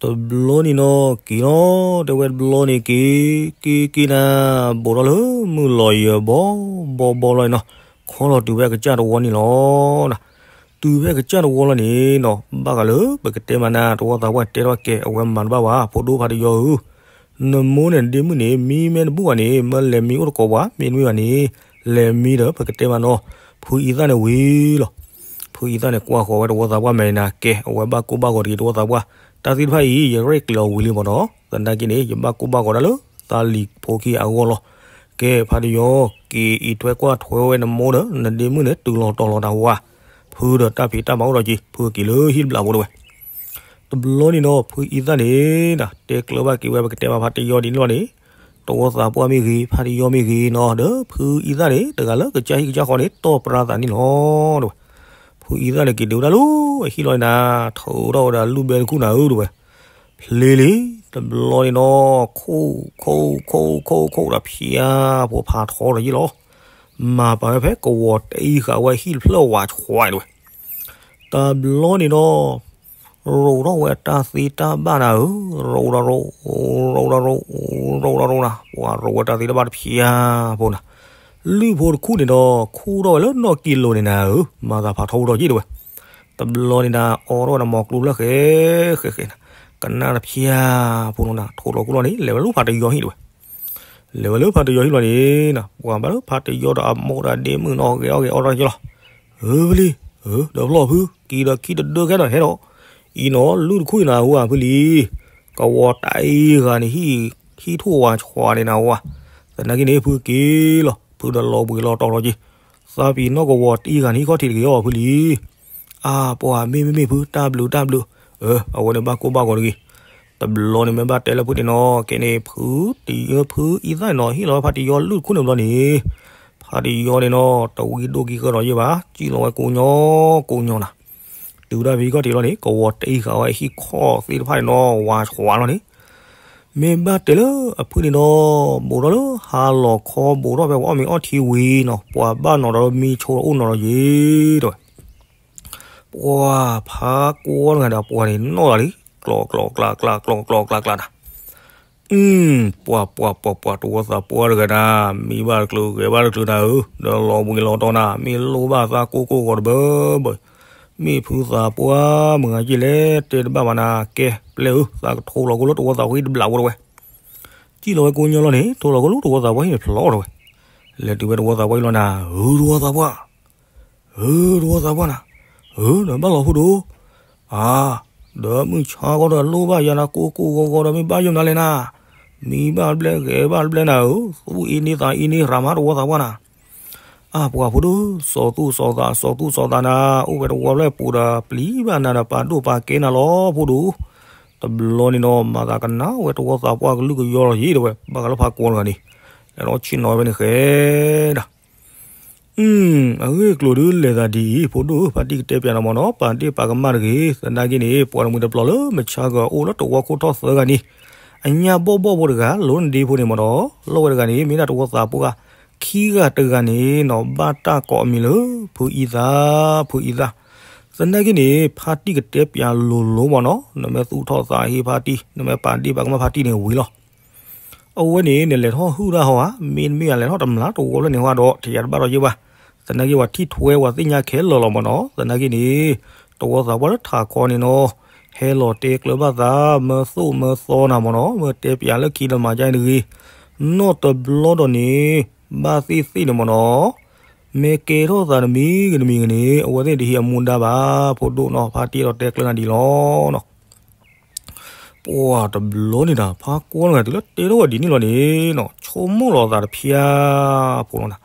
တဘျီန့ၣ်နီၤ က့ၤလီၤ, တဲဝဲတဘျီန့ၣ်က့ၤ, က့ၤက့ၤနၤ, ဘူးထီၣ်လၢမုၢ်လီၤယၢၤဘီဘီဘီလီၤနီၤ, ခီလီၤတုၤဖဲအကစၢ်တဝီန့ၣ်လီၤ. တုၤဖဲအကစၢ်တဝီလီၤန့ၣ်နီၤ, ဘၣ်ဃးလၢပကတဲမၤနၤ တဝီသးပှၢ်တဲထီၣ်ကဲ အဝဲမၤတဘၣ်ဘၣ် ဖိဒိၣ်ဖါတယီဧၢ, နမိၢ်န့ၣ်ဒ့မုၣ်န့ၣ် မံမ့ၢ်တဘူၣ်ဘၣ်န့ၣ် မၢလဲၤမံအိၣ်တကိးပှၤ, မ့တမ့ၢ်ဘၣ်န့ၣ် လဲၤမံဒီးပကတဲမၤနီၤ, ဖုအံသၣ်န့ၣ်ဝံၤလီၤ. ဖုအံသၣ်န့ၣ်ကွၢ်ဃီၤဝဲတဝီသးပှၢ်မဲာ်နၤကဲ အဝဲဘၣ်ကိၢ်ဘၣ်ဂီၤတဂ့ၤ တဝီသးပှၢ်, တၢ်သ့ၣ်တဖၣ်အံၤ ယရဲၣ်ကျဲၤအီၤဝံၤလံမၢ်နီၤ, သနာ်က့န့ၣ် ယဘၣ်ကိၢ်ဘၣ်ဂီၤဒၣ်လၢ သးလံၤဖိခံဂၤအဂီၢ်လီၤ. ကဲဖါတယီ, က့ၤအံးထွဲကွၢ်ထွဲဝဲနမိၢ်ဒီး နဒ့မုၣ်န့ၣ် တုၤလီၤတီၤလီၤတၢ်ဝါ, ဖုဒီးတၢ်ဖံးတၢ်မၤအိၣ်ဒီးက့ၤ ဖုက့ၤလၢဟံၣ်တဘျီဖိတဲဝဲ. တဘျီန့ၣ်နီၤ ဖုအံသၣ်န့ၣ် တဲကျၢၤဘၣ်က့ၤဝဲ ပကတဲမၤဖါတယီဒ်န့ၣ်လီၤန့ၣ်, တဝီသးပှၢ်မ့ၢ်ဂ့ၤ ဖါတယီမ့ၢ်ဂ့ၤနီၤ ဒီးဖုအံသၣ်န့ၣ် တဂၤလၢကစၢ်ဟံၣ်ကစၢ်ဃီန့ၣ် တီၢ်ပြၢသးန့ၣ်လီၤတဲဝဲ. ဖုအံသၣ်န့ၣ်က့ၤဒုးဝဲဒၣ်လၢအဟံၣ်လီၤန့ၣ်နၤ, ထိးထီၣ်ဝဲဒၣ်လူၢ်ဘဲတခူၣ်နၤဧၢတဲဝဲ. ဖျ့လံ, တဘျီန့ၣ်နီၤ ခိၣ်ခိၣ်ခိၣ်ခိၣ်ခိၣ်ဒီးဖၠါဖိဖးထီဒီးယ့ၢ်လီၤ. မၤပာ်ဝဲဖဲကဝီၤတအံၤဃာ်ဝဲဟံၣ်တဖျၢၣ်ဝးဆှးတဲဝဲ. တဘျီန့ၣ်နီၤ ရိးထီၣ်ဝဲတၢ်သ့တၢ်ဘၣ်နၤဧၢ, ရိးဒီးရိး, ရိးဒီးရိး, ရိးဒီးရိးနၤ, ပှၤရိးဝဲတၢ်သ့တၢ်ဘၣ်တဖၠါဖိနၤ, လုၢ်ဖိတခူၣ်န့ၣ်ဒီး ခူၣ်ထီၣ်ဝဲလၢနီၢ်ကံလိၤန့ၣ်နၤဧၢ, မၤသးဖးထီဖိဒီးယ့ၢ်တဲဝဲ. တဘျီန့ၣ်နၤ အိးထီၣ်ဝဲဒီးမီၤကျိဖျၢၣ်ဃဲဃဲဃဲနၤ, ကနၣ်တဖၠါဖိလီၤနၤ, ထိးလီၤခိၣ်လီၤန့ၣ် လဲၤဝဲလၢဖါတယီဟံၣ်တဲဝဲ. လဲၤဝဲလၢဖါတယီဟံၣ်လီၤန့ၣ်နၤ, ပှၤဘၣ်လၢဖါတယီဒီးအမိၢ်ဒီးဒ့မုၣ်နီၤ ဂဲၤအီၣ်ဂဲၤအီထီၣ်က့ၤလီၤ. ဧၢ ဖဲလံ, ဧၢ ဒီးဖျီၣ်ဖု က့ၤဒီးခံတဒၢခဲဒီးဟဲဒီး, အံၤနီၤ လုၢ်တခူၣ်အံၤနၤဧါ ဖုလံ, ကဝီၤတအံၤဂၤန့ၣ် ဟံၣ်ထိၣ်ဝးဆှးန့ၣ်နၤဧါ, သနာ်က့န့ၣ် ဖုက့ၤလီၤ, ဖုဒီးလီၤဘှံးလီၤတီၤလီၤက့ၤ, သးပ့ၤနီၣ်ကဝီၤတအံၤဂၤန့ၣ် ဟံၣ်ခီၣ်ထံးတဂ့ၤအီၤ ဖုလံ. အါ ပှၤမ့ၢ်မ့ၢ်မ့ၢ်ဖု တၢ်ဘျုးတၢ်ဘျုး, အဝဲန့ၣ်ဘၣ်ကိၢ်ဘၣ်ဂီၤတဂ့ၤ. တဘျီန့ၣ်မ့ၢ်ဘၣ်တဲလၢဖုန့ၣ်နီၤ ကဲန့ၣ် ဖုတယီ ဖုအံသၣ်န့ၣ်နီၤ ဟ့ၣ်လီၤဝဲဖါတယီလုၢ်တခူၣ်န့ၣ်ဘျီန့ၣ်, ဖါတယီန့ၣ်နီၤ တဝံဒိၣ်ကံဃၢဒီးယ့ၢ်ဘၣ် စံၣ်လီၤဝဲကိညိကိညိနၤ, တုၤဒၣ်ဖဲဟံၣ်ခီၣ်ထံးလီၤန့ၣ် ကဝီၤတအံၤဃာ်ဝဲဟံၣ်ခီၣ်သ့ၣ်တဖၣ်န့ၣ်နီၤ ဝးဆှးလီၤန့ၣ် မ့ၢ်ဘၣ်တဲလၢအဖုန့ၣ်နီၤ ဘူးထီၣ်လၢဟါလီၤခီ ဘူးထီၣ်ဖဲပှၤအီၣ်မ့ၤအီထံဝံၤနီၤ ပှၤဘၣ်နီၤဒီးမံဆိအိၣ်နီၤဒီးယ့ၢ်တဲဝဲ. ပှၤဖးကွီတဂၤဒီးပှၤန့ၣ်နီၣ်လီၤလံ, ကျီကျီကျါကျါ ကျီကျီကျါကျါနၤ, ပှၤပှၤပှၤပှၤ တဝီသးပှၢ်တဂၤနၤ, မံဘၣ်တချုးဂဲၤဘၣ်တချုးနၤဧၢ, ဒီးလီၤဘှံးလီၤတီၤနၤ, မ့ၢ်လိၣ်ဘၣ်သးကိၢ်ကိၢ်ဂီၤတဘၢဘၢ, မ့ၢ်ဖုသးပှၢ်မုၢ်ဂၤက့ၢ်လဲၣ် တဲတဘၣ်ဘၣ်နၤ, ကဲပျဲၢ်ဧၢ သးကထိလီၤကိၣ်လၢတဝီသးပှၢ်ဟံၣ်တဘျီဖိတဲဝဲ. စံၣ်လီၤဝဲကိညိလီၤန့ၣ် ထိလီၤကိၣ်လၢတဝီသးပှၢ်ဟံၣ်န့ၣ်ဖျီတဲဝဲ. လဲၤတုၤဝဲတဝီသးပှၢ်ဟံၣ်လီၤနၤ, ဧၢ တဝီသးပှၢ် ဧၢ တဝီသးပှၢ်နၤ, ဧၢ နဘၣ်လီၤဖိဒိၣ်, အါ, ဒီးမုၢ်ဆါဂီၢ်ဒီးလိၣ်ဘၣ်ယၤနၤ ကိၢ်ကိၢ်ဂီၤဂီၤဒီးမ့ၢ်ဘၣ်ယိၣ်နၤလဲၣ်နၤ, မံဘၣ်တဘျဲဂဲၤဘၣ်တဘျဲနၤဧၢ, သူၣ်အ့န့သးအ့န့ရၤမးတဝီသးပှၢ်နၤ, အါ ပှၤဖိဒိၣ်, စီၤသူၣ်စီၤသး စီၤသူၣ်စီၤသးနၤ, အိၣ်ဝဲတဝီဖျၢၣ်ပူၤဒီး ပျံၤဘၣ်နၤဒီးပာ်ဒိၣ်ပာ်ကဲနၤလီၤဖိဒိၣ်. တဘျီန့ၣ်နီၤ မၤသးကနၣ်ဝဲတဝီသးပှၢ်ကလုၢ်ကယီလီၤယ့ၢ်တဲဝဲ, ဘၣ်ဃးလၢဖးကွီတဂၤန့ၣ်, လဲၤဒီးဆ့ၣ်နီၤဝဲဖဲန့ၣ်ဃဲဒၣ် အဂ့ၢ်အကျိၤဒုးလဲၤသးဒ်အံၤ ဖိဒိၣ်ဧၢ, ဖါတံၢ်ကတဲပၠးနၤမ့ၢ်နီၤ, ပာ်ဒ့ၣ်ပာ်ကမၣ်တဂ့ၤ, သနာ်က့န့ၣ် ပှၤတမှံၤတပျီၤလၢမုၢ်ဆါဂီၤအိၣ်လၢတဝီခိၣ်ထီၣ်သၢဂၤန့ၣ်, အညၣ်ဘီၣ်ဘီၣ်ဖိတဂၤ လီၤန့ၢ်ဒ့ဖိန့ၣ်မ့ၢ်နီၤ, လီၢ်ဝဲတဂၤန့ၣ် မ့ၢ်ဒၣ်တဝီသးပှၢ်ခံဂၤတဂၤန့ၣ်နီၤ, ဘၣ်တၢ်ကိးအမံၤလၢ ဖုအံသၣ်, ဖုအံသၣ်. သနာ်က့န့ၣ် ဖါတံၢ်ကတဲပၠးလိၤလိၤမ့ၢ်နီၤ, နမ့ၢ်သူၣ်ထီၣ်သးဟ့ဖါတံၢ်, နမ့ၢ်ပာ်ဒ့ၣ်ပာ်ကမၣ်ဖါတံၢ်န့ၣ်ဝံၤလီၤ. အဝဲန့ၣ် နလဲၤထီၣ်ဟုၣ်တၢ်ဟီဧါ, မ့တမ့ၢ်ယလဲၤထီၣ်တမျၢ်တဝီဖျၢၣ်န့ၣ်ဟီဒီး ထံၣ်ယၤတဘၣ်ဒီးယ့ၢ်ဘၣ်, သနာ်က့ပှၤထံၣ်ထွဲပှၤသ့ၣ်ညါခဲလၢာ်လီၤမ့ၢ်နီၤ, သနာ်က့န့ၣ် တဝီသးပှၢ်လၢထးခီန့ၣ်နီၤ, ဟဲလီၤတဲကျၢၤဘၣ်သး မၢသိၣ်မၢသီနၤမ့ၢ်နီၤ, မ့ၢ်တဲပၠးလၢခံလၢမၤကၢ်အံၤတဂ့ၤ, နီၢ်တဘျီဒီးန့ၣ် ဘၣ်သ့ၣ်သ့ၣ်န့ၣ်မ့ၢ်နီၤ, မ့ၢ်ကဲထီၣ်သးတမံၤဂ့ၤတမံၤဂ့ၤန့ၣ် အဝဲသ့ၣ်တဟံးအမူဒါဘၣ် ဖိဒိၣ်နီၤ, ဖါတံၢ်အဲၣ်ဒိးတဲကျၢၤနၤဒ်လီၤနီၤ. ပှၤတဘျီန့ၣ်နၤ ဖါကွီၢ်တဂၤတုၤလၢတဲထီၣ်ဝဲဒ်န့ၣ်လီၤန့ၣ်နီၤ ဆိကမိၣ်လီၤသးတဖျၢၣ်ဖိလီၤနၤ,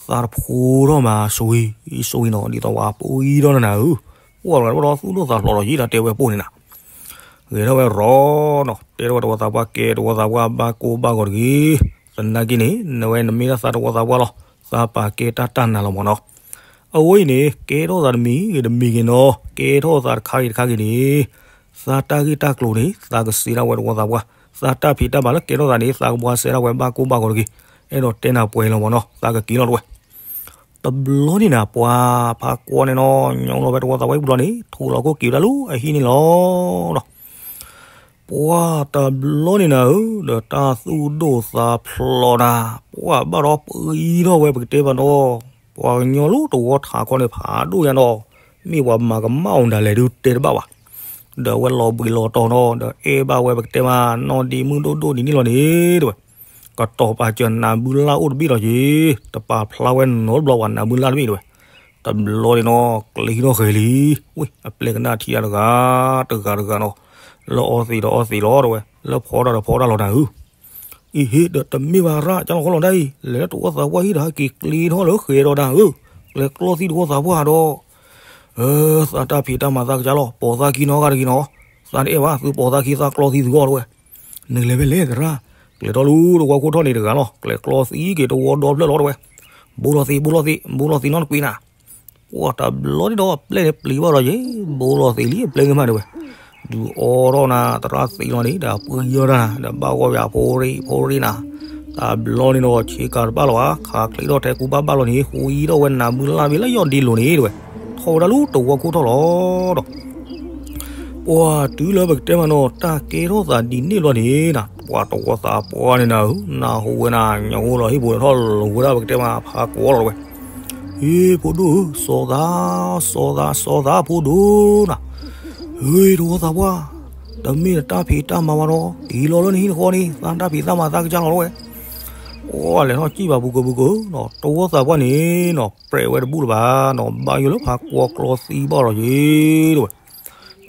သးတဖိထီၣ်မးဆိဝံၤ ဆိဝံၤနီၤ ဒ်သိးဝဲပှံထီၣ်နၤဧၢ, ပှၤတဂၤဒီးသူၣ်ဒိၣ်သးဖျိးလီၤယံၤဒီးတဲဝဲပိၢ်န့ၣ်နၤ ဂဲၤထီၣ်ဝဲရီၤနီၤ တဲထီၣ်ဝဲတဝီသးပှၢ် ကဲတဝီသးပှၢ်ဘၣ်ကိၢ်ဘၣ်ဂီၤတဂ့ၤ, သနာ်က့န့ၣ် နဝဲနမ့ၢ်ဒၣ်သးတဝီသးပှၢ်လီၤ, သးပာ်ကဲတၢ်တၢ်နၤလီၤမ့ၢ်နီၤ. အဝဲအံၤန့ၣ် ကဲထီၣ်သးတမံၤဂ့ၤတမံၤဂ့ၤနီၤ ကဲထီၣ်သးတခါဂ့ၤတခါဂ့ၤန့ၣ် သးတၢ်ဂ့ၢ်တၢ်ကျိၤန့ၣ် သးကစံးဒၣ်ဝဲတဝီသးပှၢ်, သးတၢ်ဖံးတၢ်မၤလၢကဲထီၣ်သးန့ၣ် သးကဘှါစဲဒၣ်ဝဲဘၣ်ကိၢ်ဘၣ်ဂီၤတဂ့ၤ, အဲၣ်ဒိးတဲနၤပှဲၤလီၤမ့ၢ်နီၤ သးကက့ၤလီၤတဝဲ တဘျီန့ၣ်နၤ ပှၤဖါကွီၢ်န့ၣ်နီၤ ညိလီၤဝဲတဝီသးပှၢ်ပူၤလီၤန့ၣ် ထိးလီၤခိၣ်က့ၤဒၣ်လၢအဟံၣ်န့ၣ်လီၤနီၤ. ပှၤတဘျီန့ၣ်နၤဧၢ ဒီးတၢ်သူၣ်ဒိၣ်သးဖျိးနၤ, ပှၤဘၣ်ဒီးပှံထီၣ်ဝဲပကတဲမးနီၤ, ပှၤကညီလၢတဝီထးခီန့ၣ်ဖးဒိၣ်ညါနီၤ, မ့ၢ်ပှၤမၤကမၣ်အီၤဒၣ်လဲာ်ဒုးတဲတဘၣ်ဘၣ် ဒီးအဝဲလီၤဘှံးလီၤတီၤနီၤ ဒီးအဲၣ်ဘၣ်ဝဲပကတဲမး နီၢ်ဒ့မုၣ်ဒိၣ်ဒိၣ်ဒ်န့ၣ်လီၤန့ၣ် တဝဲ, ကတီၤပာ်စၢၤနးဘုလၢ်အိၣ်တဘ့ၣ်လီၤက့ၤ, တပာ်ဖျါဝဲနီတဘျီပှၤနးဘုလၢ်တဘ့ၣ်တဝဲ, တဘျီန့ၣ်နီၤ ကျ့ထီၣ်ဃဲၤလံ, ဝ့ၢ် အပျဲၢ်ကနၣ်ထံတၢ်တဂၤ တဂၤတဂၤနီၤ, လၢအီသံးဒီးအီသံးလီၤတဝဲ, လၢဖီတၢ်ဒီးဖီတၢ်လီၤနၤဧၢ အံၤဟ့ၣ်ဒီးတမ့ၢ်ဘၣ်ရၣ် ကၢ်လီၤခီလီၤဒၣ်အံၤ လဲၤလၢတဝီသးပှၢ်ဟံၣ်ဒီးဟဲက့ၤကျ့ထီၣ်လၢဃဲၤဒီးနၤဧၢ, ကျဲကျီသံတဝီသးပှၢ်ဒီး သးတၢ်ဖံးတၢ်မၤသးကစၢ်လီၤ ပိာ်သးခံနီတဂၤတဂ့ၤနီၤ, သးတအဲၣ်ဘၣ် သုပိာ်သးခံသးကျီသံသုဂီၢ်တဝဲ, နကလဲၤဖဲလဲၣ်သရၣ်, ကျဲၤထီၣ်လၢတဝီခိၣ်ထီၣ်န့ၣ်တဂၤလီၤ ကျဲၤကျီသံက့ၤတဝီဒီဖျၢၣ်လီၤတဝဲ, ဘူးလီၤသံး ဘူးလီၤသံး ဘူးလီၤသံးနီတကွံးနၤ ပှၤတဘျီန့ၣ်ဒီးအပျဲၢ်န့ၣ်ပျံၤဘၣ်ဒီးယဲ, ဘူးလီၤသံးလံအပျဲၢ်န့ၣ်မးတဝဲ, ဒုးအီထီၣ်နၤ သရၣ်သံးလီၤန့ၣ် ဒီးပှ့ၤယီၢ်တၢ်နၤ ဒီးဘၣ်ဂီၢ်ဝဲအဖိရံဖိရံနၤ, တဘျီန့ၣ်ဒီးဆ့ကၤတဘၣ်လီၤဧါ ခးချ့ထီၣ်ထဲကူဘၣ်ဘၣ်လီၤန့ၣ် ဟူအံၤထီၣ်ဝဲနးဘုလၢ်ဘ့ၣ်လၢယီၢ်ဒ့လိၤန့ၣ်တဝဲ, ထီၣ်ဝဲဒၣ်လၢတဝီခိၣ်ထီၣ်လီၤဒီး ပှၤတုၤလၢပကတဲမးနီၤ တၢ်ကဲထီၣ်သးဒ်န့ၣ်ဘျီန့ၣ်နၤ ပှၤတဝီသးပှၢ်န့ၣ်နၤဧၢ, နၢ်ဟူဝဲနၤ ညၣ်အိၣ်လီၤဟံၣ်ပူၤထီၣ်လီၤဝဲဒၣ်ပကတဲမးဖးကွီၢ်လီၤတဝဲ, ဟ့ ဖိဒိၣ်ဧၢ စီၤသး စီၤသး စီၤသးဖိဒိၣ်နၤ, ဟ့ တဝီသးပှၢ်, တမ့ၢ်နတၢ်ဖံးတၢ်မၤဘၣ်ဒီး က့ၤလီၤလၢနဟံၣ်နဃီန့ၣ် သးတၢ်ဖံးတၢ်မၤသးကစၢ်လီၤတဝဲ, ပှၤလဲၤထီၣ်စံၣ်ဘၣ်ပူၤကၢၤပူၤကၢၤနီၤ တဝီသးပှၢ်န့ၣ်နီၤ ပြဲးဝဲတဘူၣ်လၢၤဘၣ်နီၤ ဘၣ်ယိၣ်လၢဖးကွီၢ်ကျီသံဘၣ်လီၤက့ၤတဝဲ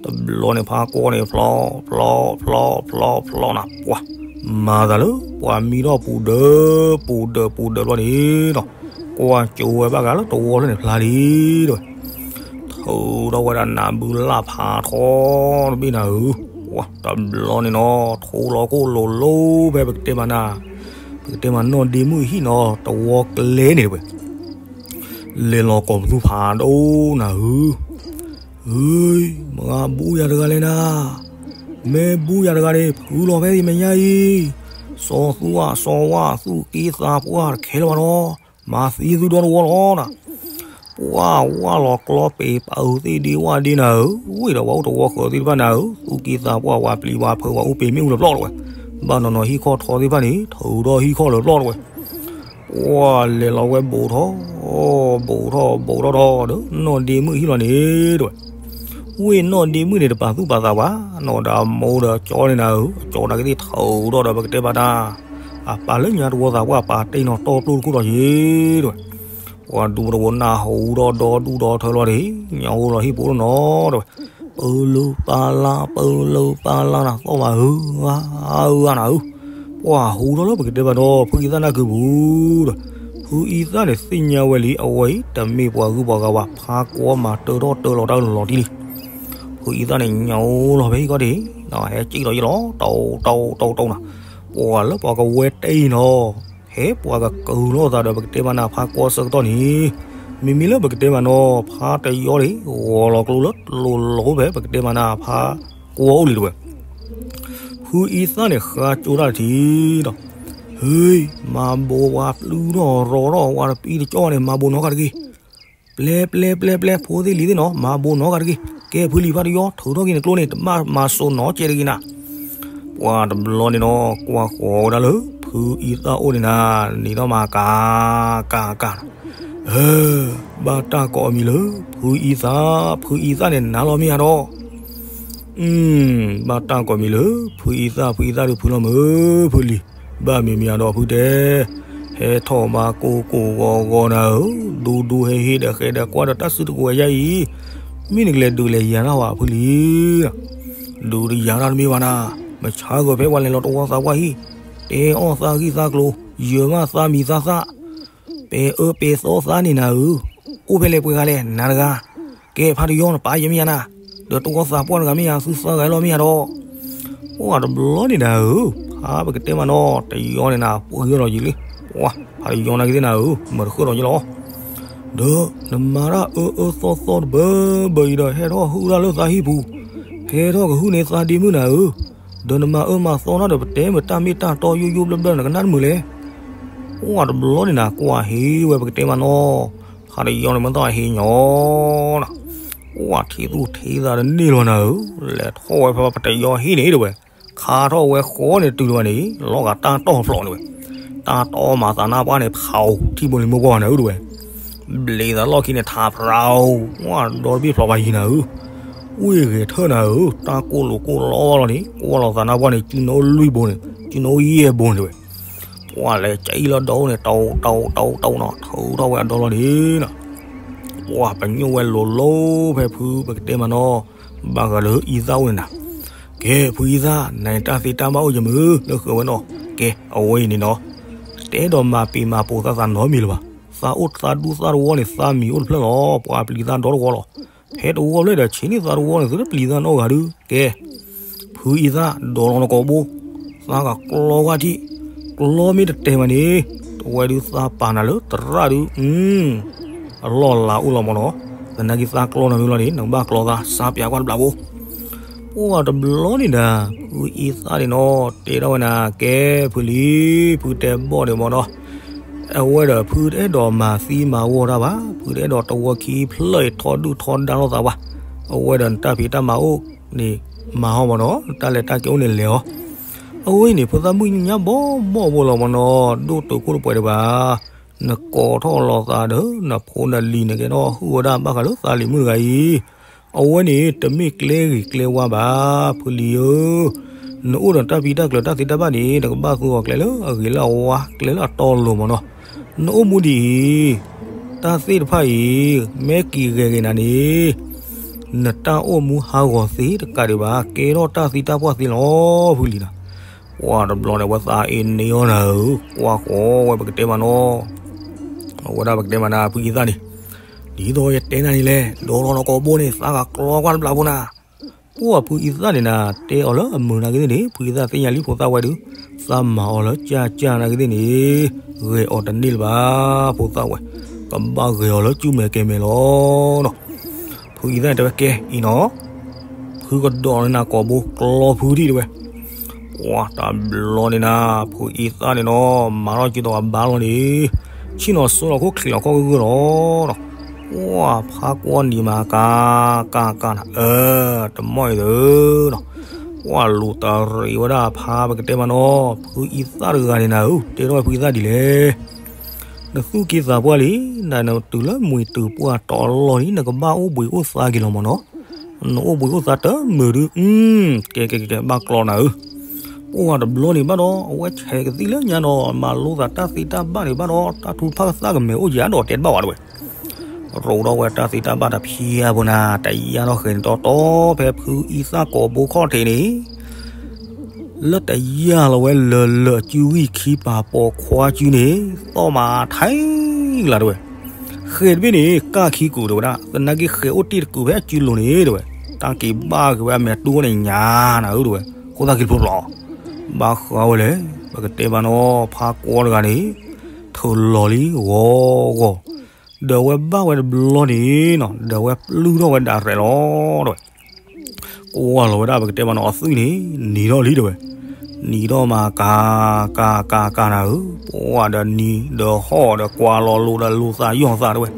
တဘျီန့ၣ်ဖးကွီၢ်န့ၣ် ဖျီ ဖျီ ဖျီ ဖျီ ဖျီနၤ ပှၤ မၤသးလၢ ပှၤမံထီၣ်ပူၤဒၢး ပူၤဒၢး ပူၤဒၢးဘျီန့ၣ်နီၤ ကွၢ်ကၠိဝဲဘၣ်ဂၤလၢတဝီဖျၢၣ်န့ၣ်ဖျါလံတဝဲ ထုးထီၣ်ဝဲဒၣ်နးဘုလၢ်ဖးထီတဘ့ၣ်နၤဧၢ, ပှၤတဘျီန့ၣ်နီၤ ထိလီၤခိၣ်လိၤလိၤဖဲပကတဲမးနၤ, ပကတဲမးနီၢ်ဒ့မုၣ်ဟံၣ်နီၤ တဝီကျဲန့ၣ်တဝဲ လဲၤလီၤကိးပသူဖးဒိၣ်နၤဧၢ, ဧၢ, မၤဘူၣ်ယၤတဂၤလဲၣ်နၤ, မ့ၢ်ဘူၣ်ယၤတဂၤန့ၣ် ဖုလီၤဖဲအံၤမဲာ်ညါအံၤ, စီၤသူအၣ်စီၤဝါသူၣ်က့သးပှၢ်တခဲလၢၤဘၣ်နီၤ, မၤသံသုဒီတဝီလီၤနၤ, ပှၤဝၣ်လီၤကျီပ့ၤပာ်အုးသ့ၣ်ဒ့ဝၣ်ဒ့နၤဧၢ, ဝ့ၢ်ဒီးပှၤအိၣ်တဝီဃၢၤသ့ၣ်တဖၣ်နၤဧၢ, သူၣ်က့သးပှၢ်ဝၤပျံၤဝၤဖုးဝၤအူပ့ၤမ့ၣ်အူတပျီတဝဲ, ဘၣ်နီၤနီၤဟံၣ်ခီၣ်ထီသ့ၣ်တဖၣ်န့ၣ် ထုးဒီးဟံၣ်ခီၣ်လၢပျီတဝဲ ပှၤလဲၤလီၤဝဲဘူးထီၣ်, ဘူးထီၣ်ဘူးထီၣ်ထီၣ်ဒီး နီၢ်ဒ့မုၣ်ဟံၣ်လီၤန့ၣ်တဝဲ, ဝ့ၢ်နီၢ်ဒ့မုၣ်န့ၣ် တပာ်သူၣ်ပာ်သးဘၣ်နီၤ, ဒီးအမိၢ်ဒီးကၠီန့ၣ်နၤဧၢ, အကၠီနာ်က့သ့ၣ်ထုးဒီးဒီးပကတဲဘၣ်တၢ်, အပၢ်လၢညါတဝီသးပှၢ်ပာ်တ့ၢ်နီၤတီၢ်ပျိၢ်တခိၣ်ဒီးယ့ၤတဝဲ, ပှၤဒူတဝီနၢ်ဟူဒီးဒီဒူၣ်ဒီထၢလီၤန့ၣ်, ညၣ်အိၣ်လီၤဟံၣ်ပူၤလီၤနီၤတဝဲ ပလၢပလၢ ပလၢပလၢနၤ သီၣ်ဘၣ်ဧၢ, ဧၢဧၢနၤဧၢ, ပှၤဟူထီၣ်လၢပကတဲဘၣ်ဒီး ဖုအံသၣ်နၢ်ကုပူၤဒီး, ဖုအံသၣ်န့ၣ်သ့ၣ်ညါဝဲလံ အဝဲအံၤ တမ့ၢ်ပှၤဂုၤပှၤဂၤဘၣ် ဖးကွီမၤတၢထီၣ်တၢလီၤတၢ်လီၤတံၢ်လံ, ဖုအံသၣ်န့ၣ် ညၣ်အိၣ်လီၤဖဲဟံၣ်ခီၣ်ဒ့ၣ်, ဟဲစံၣ်လီၤယ့ၣ်လီၤ တီတီတီတီနၤ, ပှၤလၢပှၤကဝဲတဲအံၤနီၤ ဟဲပှၤကကုၤလိာ်သးဒီးပကတဲဘၣ်နၤဖးကွီဆၢကတီၢ်န့ၣ်, မ့မ့ၢ်လၢပကတဲဘၣ်နီၤ ဖးတယီန့ၣ် ဂီၤလီၤကျိလၢတလိၤလိၤဖဲပကတဲဘၣ်နၤဖးကွီအိၣ်လံတဝဲ, ဖုအံသၣ်န့ၣ်ဃါကၠိတၢ်တထံၣ်ဒီး, ဟ့, မၤဘိးဝၤပျုၢ်ထီၣ်ရီၤထီၣ်ဝၤတပံတကၠီန့ၣ် မၤဘိးနီတဂၤတဂ့ၤ, ပျဲပျဲပျဲပျဲ ဖိသ့ၣ်လံၤသ့ၣ်နီၤ မၤဘိးနီတဂၤတဂ့ၤ, ကဲဖုလံၤဖးတယီ ထုးထီၣ်က့ၤနကျိန့ၣ် တဘၣ်မၤစိးနီကဲးတဂ့ၤနၤ ပှၤတဘျီန့ၣ်နီၤ ကွၢ်ဃီၤဝဲဒၣ်လၢ ဖုအံသၣ်အိၣ်န့ၣ်နၤ, နံၤထီၣ်မၤကၤကၤကၤ, ဘၣ်တၢ်ကိးအမံၤလၢ ဖုအံသၣ်, ဖုအံသၣ်န့ၣ် နၤလီၤမ့ၢ်ဧါဒီး, ဘၣ်တၢ်ကိးမံၤလၢ ဖုအံသၣ်, ဖုအံသၣ်ဒုးဖုလီၤမုၢ်ဖုလံၤ, ဘၣ်မံၤမံၤဒီးဖုတဲ, ဟဲထီၣ်မၤကိၢ်ကိၢ်ဂီၤဂီၤနၤဧၢ, ဒူဒူဟ့ဟ့ဒီးဃဲဒီးကွၢ်ဒီးတၢ်စုတကဝဲၤယါအံၤ, မ့ၢ်နကလဲၤဒုးလဲၤယၤတၢ်ဝဲဖုလံ. ဒုးတယၤတၢ်တမ့ၢ်ဘၣ်နၤ, မဆါဂီၤဖဲပှၤလဲၤလီၤတဝီသးပှၢ်ဟံၣ်, တဲအီၣ်သးဂံၢ်သးကျိၤ, ယၢၤမးသးမံၤသးသၣ်, ပဲအၢပဲသီသးန့ၣ်နၤဧၢ, အိၣ်ဖဲလဲၣ်ပှဲၤဂၤလဲၣ် နၤတဂၤ, ကဲဖါတယီနပၢ်ယဲမ့ၢ်ယါနၤ, ဒီးတဝီသးပှၢ်တဂၤမ့ၢ်ယါ သုသၢဂၤလီၤမ့ၢ်ယါဒီး ပှၤတဘျီန့ၣ်နၤဧၢ, ဖါပကတဲမးနီၤ တယီန့ၣ်နၤ ပှ့ၤလီၤယံၤလံ, ပှၤဖါတယီနာ်က့သ့ၣ်နၤဧၢ မၤတဃၢၣ်ဒီးယလီၤ, ဒီးနမၤတၢ်အၢအၢသီသီတဘၢဘၢအံၤဒီး ဟဲထီၣ်ဟုၣ်တၢ်လၢသးဟံၣ်ပူၤ, ဟဲထီၣ်ကဟုၣ်န့ၢ်သးဒ့မုၣ်နၤဧၢ, ဒီးနမၤအၢမၤသီထီၣ်ဒီး ပတဲမုာ်တၢ်မ့ၢ်တၢ်တီယိယိဘျၢဘျၢ နကနၣ်တမုာ်လဲၣ် ပှၤတဘျီန့ၣ်နၤ ကွၢ်ဟ့ဝဲပကတဲမးနီၤ, ဖါတယီန့ၣ်မ့ၢ်သီဟ့ညီနၤ, ပှၤထံသူၣ်ထံသးတန့ၢ်လီၤနၤဧၢ, လဲၤထီၣ်ဝဲဖဲဖါတယီဟ့ၣ်န့ၣ်တဝဲ, ခါထီၣ်ဝဲဃီန့ၣ်တုၤတဝဲန့ၣ် လီၤဂာ်တၢ်တီၢ်ဖျိးန့ၣ်ဝဲ, တၢ်တီၢ်မၤသးနၢ်ပှၢ်န့ၣ် ဖးအိၣ်ထံဘိလံၤမိၢ်ပှၢ်နၤဧၢတဝဲ, ဘျံးသးလီၢ်ခံန့ၣ် ထးဖြးအိၣ်, ပှၤဒီတဘ့ၣ်ဖျိးဘၣ်ယံၤနၤဧၢ, ဝ့ၢ်ဂဲၤထၢၣ်နၤဧၢ, တၢ်ကိၢ်လိာ်ကိၢ်လီလီၤန့ၣ် ကွၢ်လီၤသးနၢ်ပှၢ်န့ၣ် စုနအိၣ်လွံၢ်ဘိန့ၣ် စုနအိၣ်ယဲၢ်ဘိန့ၣ်တဝဲ, ပှၤလဲၤကၠံလီၤဒီးအိၣ်န့ၣ် တအိၣ်တအိၣ်တအိၣ်တအိၣ်နီၤ ထုးထီၣ်ဝဲအဒီလီၤန့ၣ်နီၤ, ပှၤပညိၣ်ဝဲလိၤလိၤဖဲဖုပကတဲမးနီၤ, ဘၣ်ဃးလၢအံသၣ်အိၣ်န့ၣ်နၤ, ကဲဖုအံသၣ် နတၢ်သ့တၢ်ဘၣ်အိၣ်ယမုာ်လၢဃၢၤဝဲနီၤ, ကဲအဝဲအံၤန့ၣ်နီၤ, တအဲၣ်ဒိးမၤပ့ၤမၤပိာ်သးသးနီတမံၤလၢၤဘၣ်, သးအိၣ်သးဒူသးတဝီန့ၣ် သးမံၤအိၣ်တဖျၢၣ်လီၤ, ပှၤပျံၤသးဒီတဝီလီၤ, ဖဲတဝီဖျၢၣ်ဒီးဆံးန့ၢ်သးတဝီန့ၣ် သုတပျံၤသးနီတဂၤဒုး, ကဲ ဖုအံသၣ် ဒိးလီၤနကိာ်ဘိ, သးကကျီကွၢ်ထံၣ်, ကျီမ့ၢ်တတဲာ်မးန့ၣ်, တဝဲဒုးသးပာ်နၤလၢသရၣ်ဒုး, အလီၢ်လၤအိၣ်လီၤမးနီၤ, သနာ်က့သးကျီနၤမ့ၢ်လီၤန့ၣ် နကဘၣ်ကျီသး စါပၠးကွၢ်တဘျးဖိ, ပှၤတဘျီန့ၣ်ဒၣ် ဖုအံသၣ်န့ၣ်နီၤ တဲထီၣ်ဝဲနၤ ကဲ ဖုလံ, ဖုတဲဘီၣ်န့ၣ်မးနီၤ အဝဲဒီးဖုတအဲၣ်ဒိးမၤသံမၤဝီတၢ်ဘၣ်, ဖုတအဲၣ်ဒိးတဝီခံဖျၢၣ်အံၤထီဒုၣ်ထီဒါလိာ်သးဘၣ်, အဝဲဒီးနတၢ်ဖံးတၢ်မၤအိၣ်န့ၣ် မၤဟီမးနီၤ, နတၢ်လဲၤတၢ်က့ၤအိၣ်န့ၣ်လဲၤအီၤ, အဝဲအံၤန့ၣ် ဖိသၣ်မုၣ်ညါဘီဘီဖိလီၤမးနီၤ, ဒိၣ်တုာ်ခိၣ်တပှဲၤဒံးဘၣ်, နကိးထီၣ်လီၤသးဒီး နဖိနလံၤန့ၣ်ကဲထီၣ်ဟုၣ်ဝဲဒၣ်ဘၣ်ဃးလၢသးလံၤမုၣ်တဂၤအံၤ, အဝဲန့ၣ် တမ့ၢ်ကျဲဂ့ၤကျဲဝါဘၣ်, ဖုလံဧၢ နအိၣ်ဒီးတၢ်ဖံးတၢ်ကျၢၤတၢ်သ့တၢ်ဘၣ်န့ၣ် နကဘၣ်သူအီၤကျဲလၢအဂ့ၤလၢအဝါ ကျဲလၢအတီအလိၤမးနီၤ, နအိၣ်မူဒ်အံၤ, တၢ်သ့ၣ်တဖၣ်အံၤ မ့ၢ်က့ၤဂဲၤဂ့ၤနၤန့ၣ်, နတၢ်အိၣ်မူဟးဂီၤသ့တကးဒံးဘၣ်, ကဲထီၣ်တၢ်သံတၢ်ပှၢ်သ့လီၤ ဖုလံၤနီၤ, ပှၤတဘျီန့ၣ် အဝဲသးအ့န့ၢ်အီၤနၤဧၢ, ကွၢ်ဃီဝဲပကတဲမးနီၤ အဝဲဒၣ်ပကတဲမးနၤ ဖုအံသၣ်န့ၣ်, ဒ်သိးယတဲနၤန့ၣ်လဲၣ်, ဒိးလီၤနကိာ်ဘိန့ၣ် သးကကျီကွၢ်တဘျးဖိနၤ, ပှၢ်ဖုအံသၣ်န့ၣ်နၤ တဲအီၤလၢအမုာ်နာ်က့သ့ၣ်န့ၣ် ဖုအံသၣ်သ့ၣ်ညါလံဖိသၣ်ဝဲဒုး, သးမၤအီၤလၢကၢ်ကၢ်နာ်က့သ့ၣ်န့ၣ်, ဂဲၤအီၤတန့ၢ်လၢၤဘၣ် ဖိသၣ်ဝဲ, ကဘၣ်ဂဲၤအီၤလၢကုမဲာ်ကဲမဲာ်လီၤနီၤ, ဖုအံသၣ်န့ၣ်တဲဝဲကဲအံၤနီၤ ဖုကဒိးန့ၢ်နၤကိာ်ဘိကျီဖုဒံးတဲဝဲ, ပှၢ်တဘျီန့ၣ်နၤ ဖုအံသၣ်န့ၣ်နီၤ မၤထီၣ်ကၠူသီဘါလီၤန့ၣ်, ဆ့ၣ်နီၤစိလီၤခိၣ်ချံးလီၤခီၣ်ဂၢၢ်ဂၢၢ်လီၤ, ပှၢ်ဖးကွၢ်နံၤမၤကၤကၤကၤနၤ အၢ တမီၢ်အံၤသၢနီၤ, ပှၢ်လူၤတရံးဝဲဒၣ်ဖးပကတဲမးနီၤ ဖုအံသၣ်တဂၤန့ၣ်နၤဧၢ, တဲထီၣ်ဝဲဖုအံသၣ်ဒ်လဲၣ် နသူၣ်က့သးပှၢ်လံ, နတုၤလၢမှံၤတုၤပှၢ်တီလီၤလံ နကဘၣ်အိၣ်ဘှံးအိၣ်သါက့ၤလီၤမးနီၤ, နအိၣ်ဘှံးအိၣ်သါတမုာ်ဒုး, ကဲကဲကဲ ဘၣ်ကျီနၤဧၢ, ပှၢ်တဘျီန့ၣ်ဘၣ်ဒီး အဝဲဆဲးကသံၣ်လၢညါနီၤ မၤလိသးတၢ်သ့တၢ်ဘၣ်န့ၣ်ဘၣ်ဒီး တၢ်ထုကဖၣ်ကသၣ်ကမဲာ်အိၣ်ယၤဒီးတဲတဘၣ်ဝဲတဝဲ ရိးထီၣ်ဝဲတၢ်သ့တၢ်ဘၣ်တဖၠါဖိနၤ တယၢ်ထီၣ်ဃဲၤန့ၣ်တီတီ ဖဲဖုအံသၣ်ကိာ်ဘိခီၣ်ထံးန့ၣ် လၢတယၢ်လီၤဝဲလၢာ်လၢာ်အစုဝံၣ်ခံပၤပိာ်ခွါစုန့ၣ် သီၣ်မးထဲလၢၤတဝဲ, ဃဲၤတဘ့ၣ်န့ၣ် ကၢ်ခံကုာ်တဲဝဲဒၣ် သနာ်က့ဃဲၤအိၣ်တ့ၢ်တကုာ်ဖဲအစုလိၤန့ၣ်တဲဝဲ, တၢ်က့ၤဘၣ်က့ၤဝဲအမဲာ်တူၢ်န့ၣ်ညါနၤဧၢတဝဲ, ဃိသတးက့ၤတဖျိဖျိ ဘၣ်ဃးဝဲလဲၣ်, ပကတဲဘၣ်နီၤ ဖးကွီတဂၤန့ၣ် ထုးလီၤလံဂီၤဂီၤ, ဒီးအဝဲဘၣ်ဝဲတဘျီန့ၣ်နီၤ ဒီးအဝဲပျုၢ်ထီၣ်ဝဲဒၣ်ရဲၣ်လီၤတဝဲ ကွၢ်လီၤဝဲဒၣ်ပကတဲမးနီၤအသွံၣ်န့ၣ် နံၤထီၣ်လံတဲဝဲ, နံၤထီၣ်မးကၤ ကၤ ကၤ ကၤနၤဧၢ, ပှၢ်ဒီးနံၤဒီးဟီၣ်ဒီးကွၢ်လီၤလိၤဒီးလိၤသးယီၢ်သးတဲဝဲ,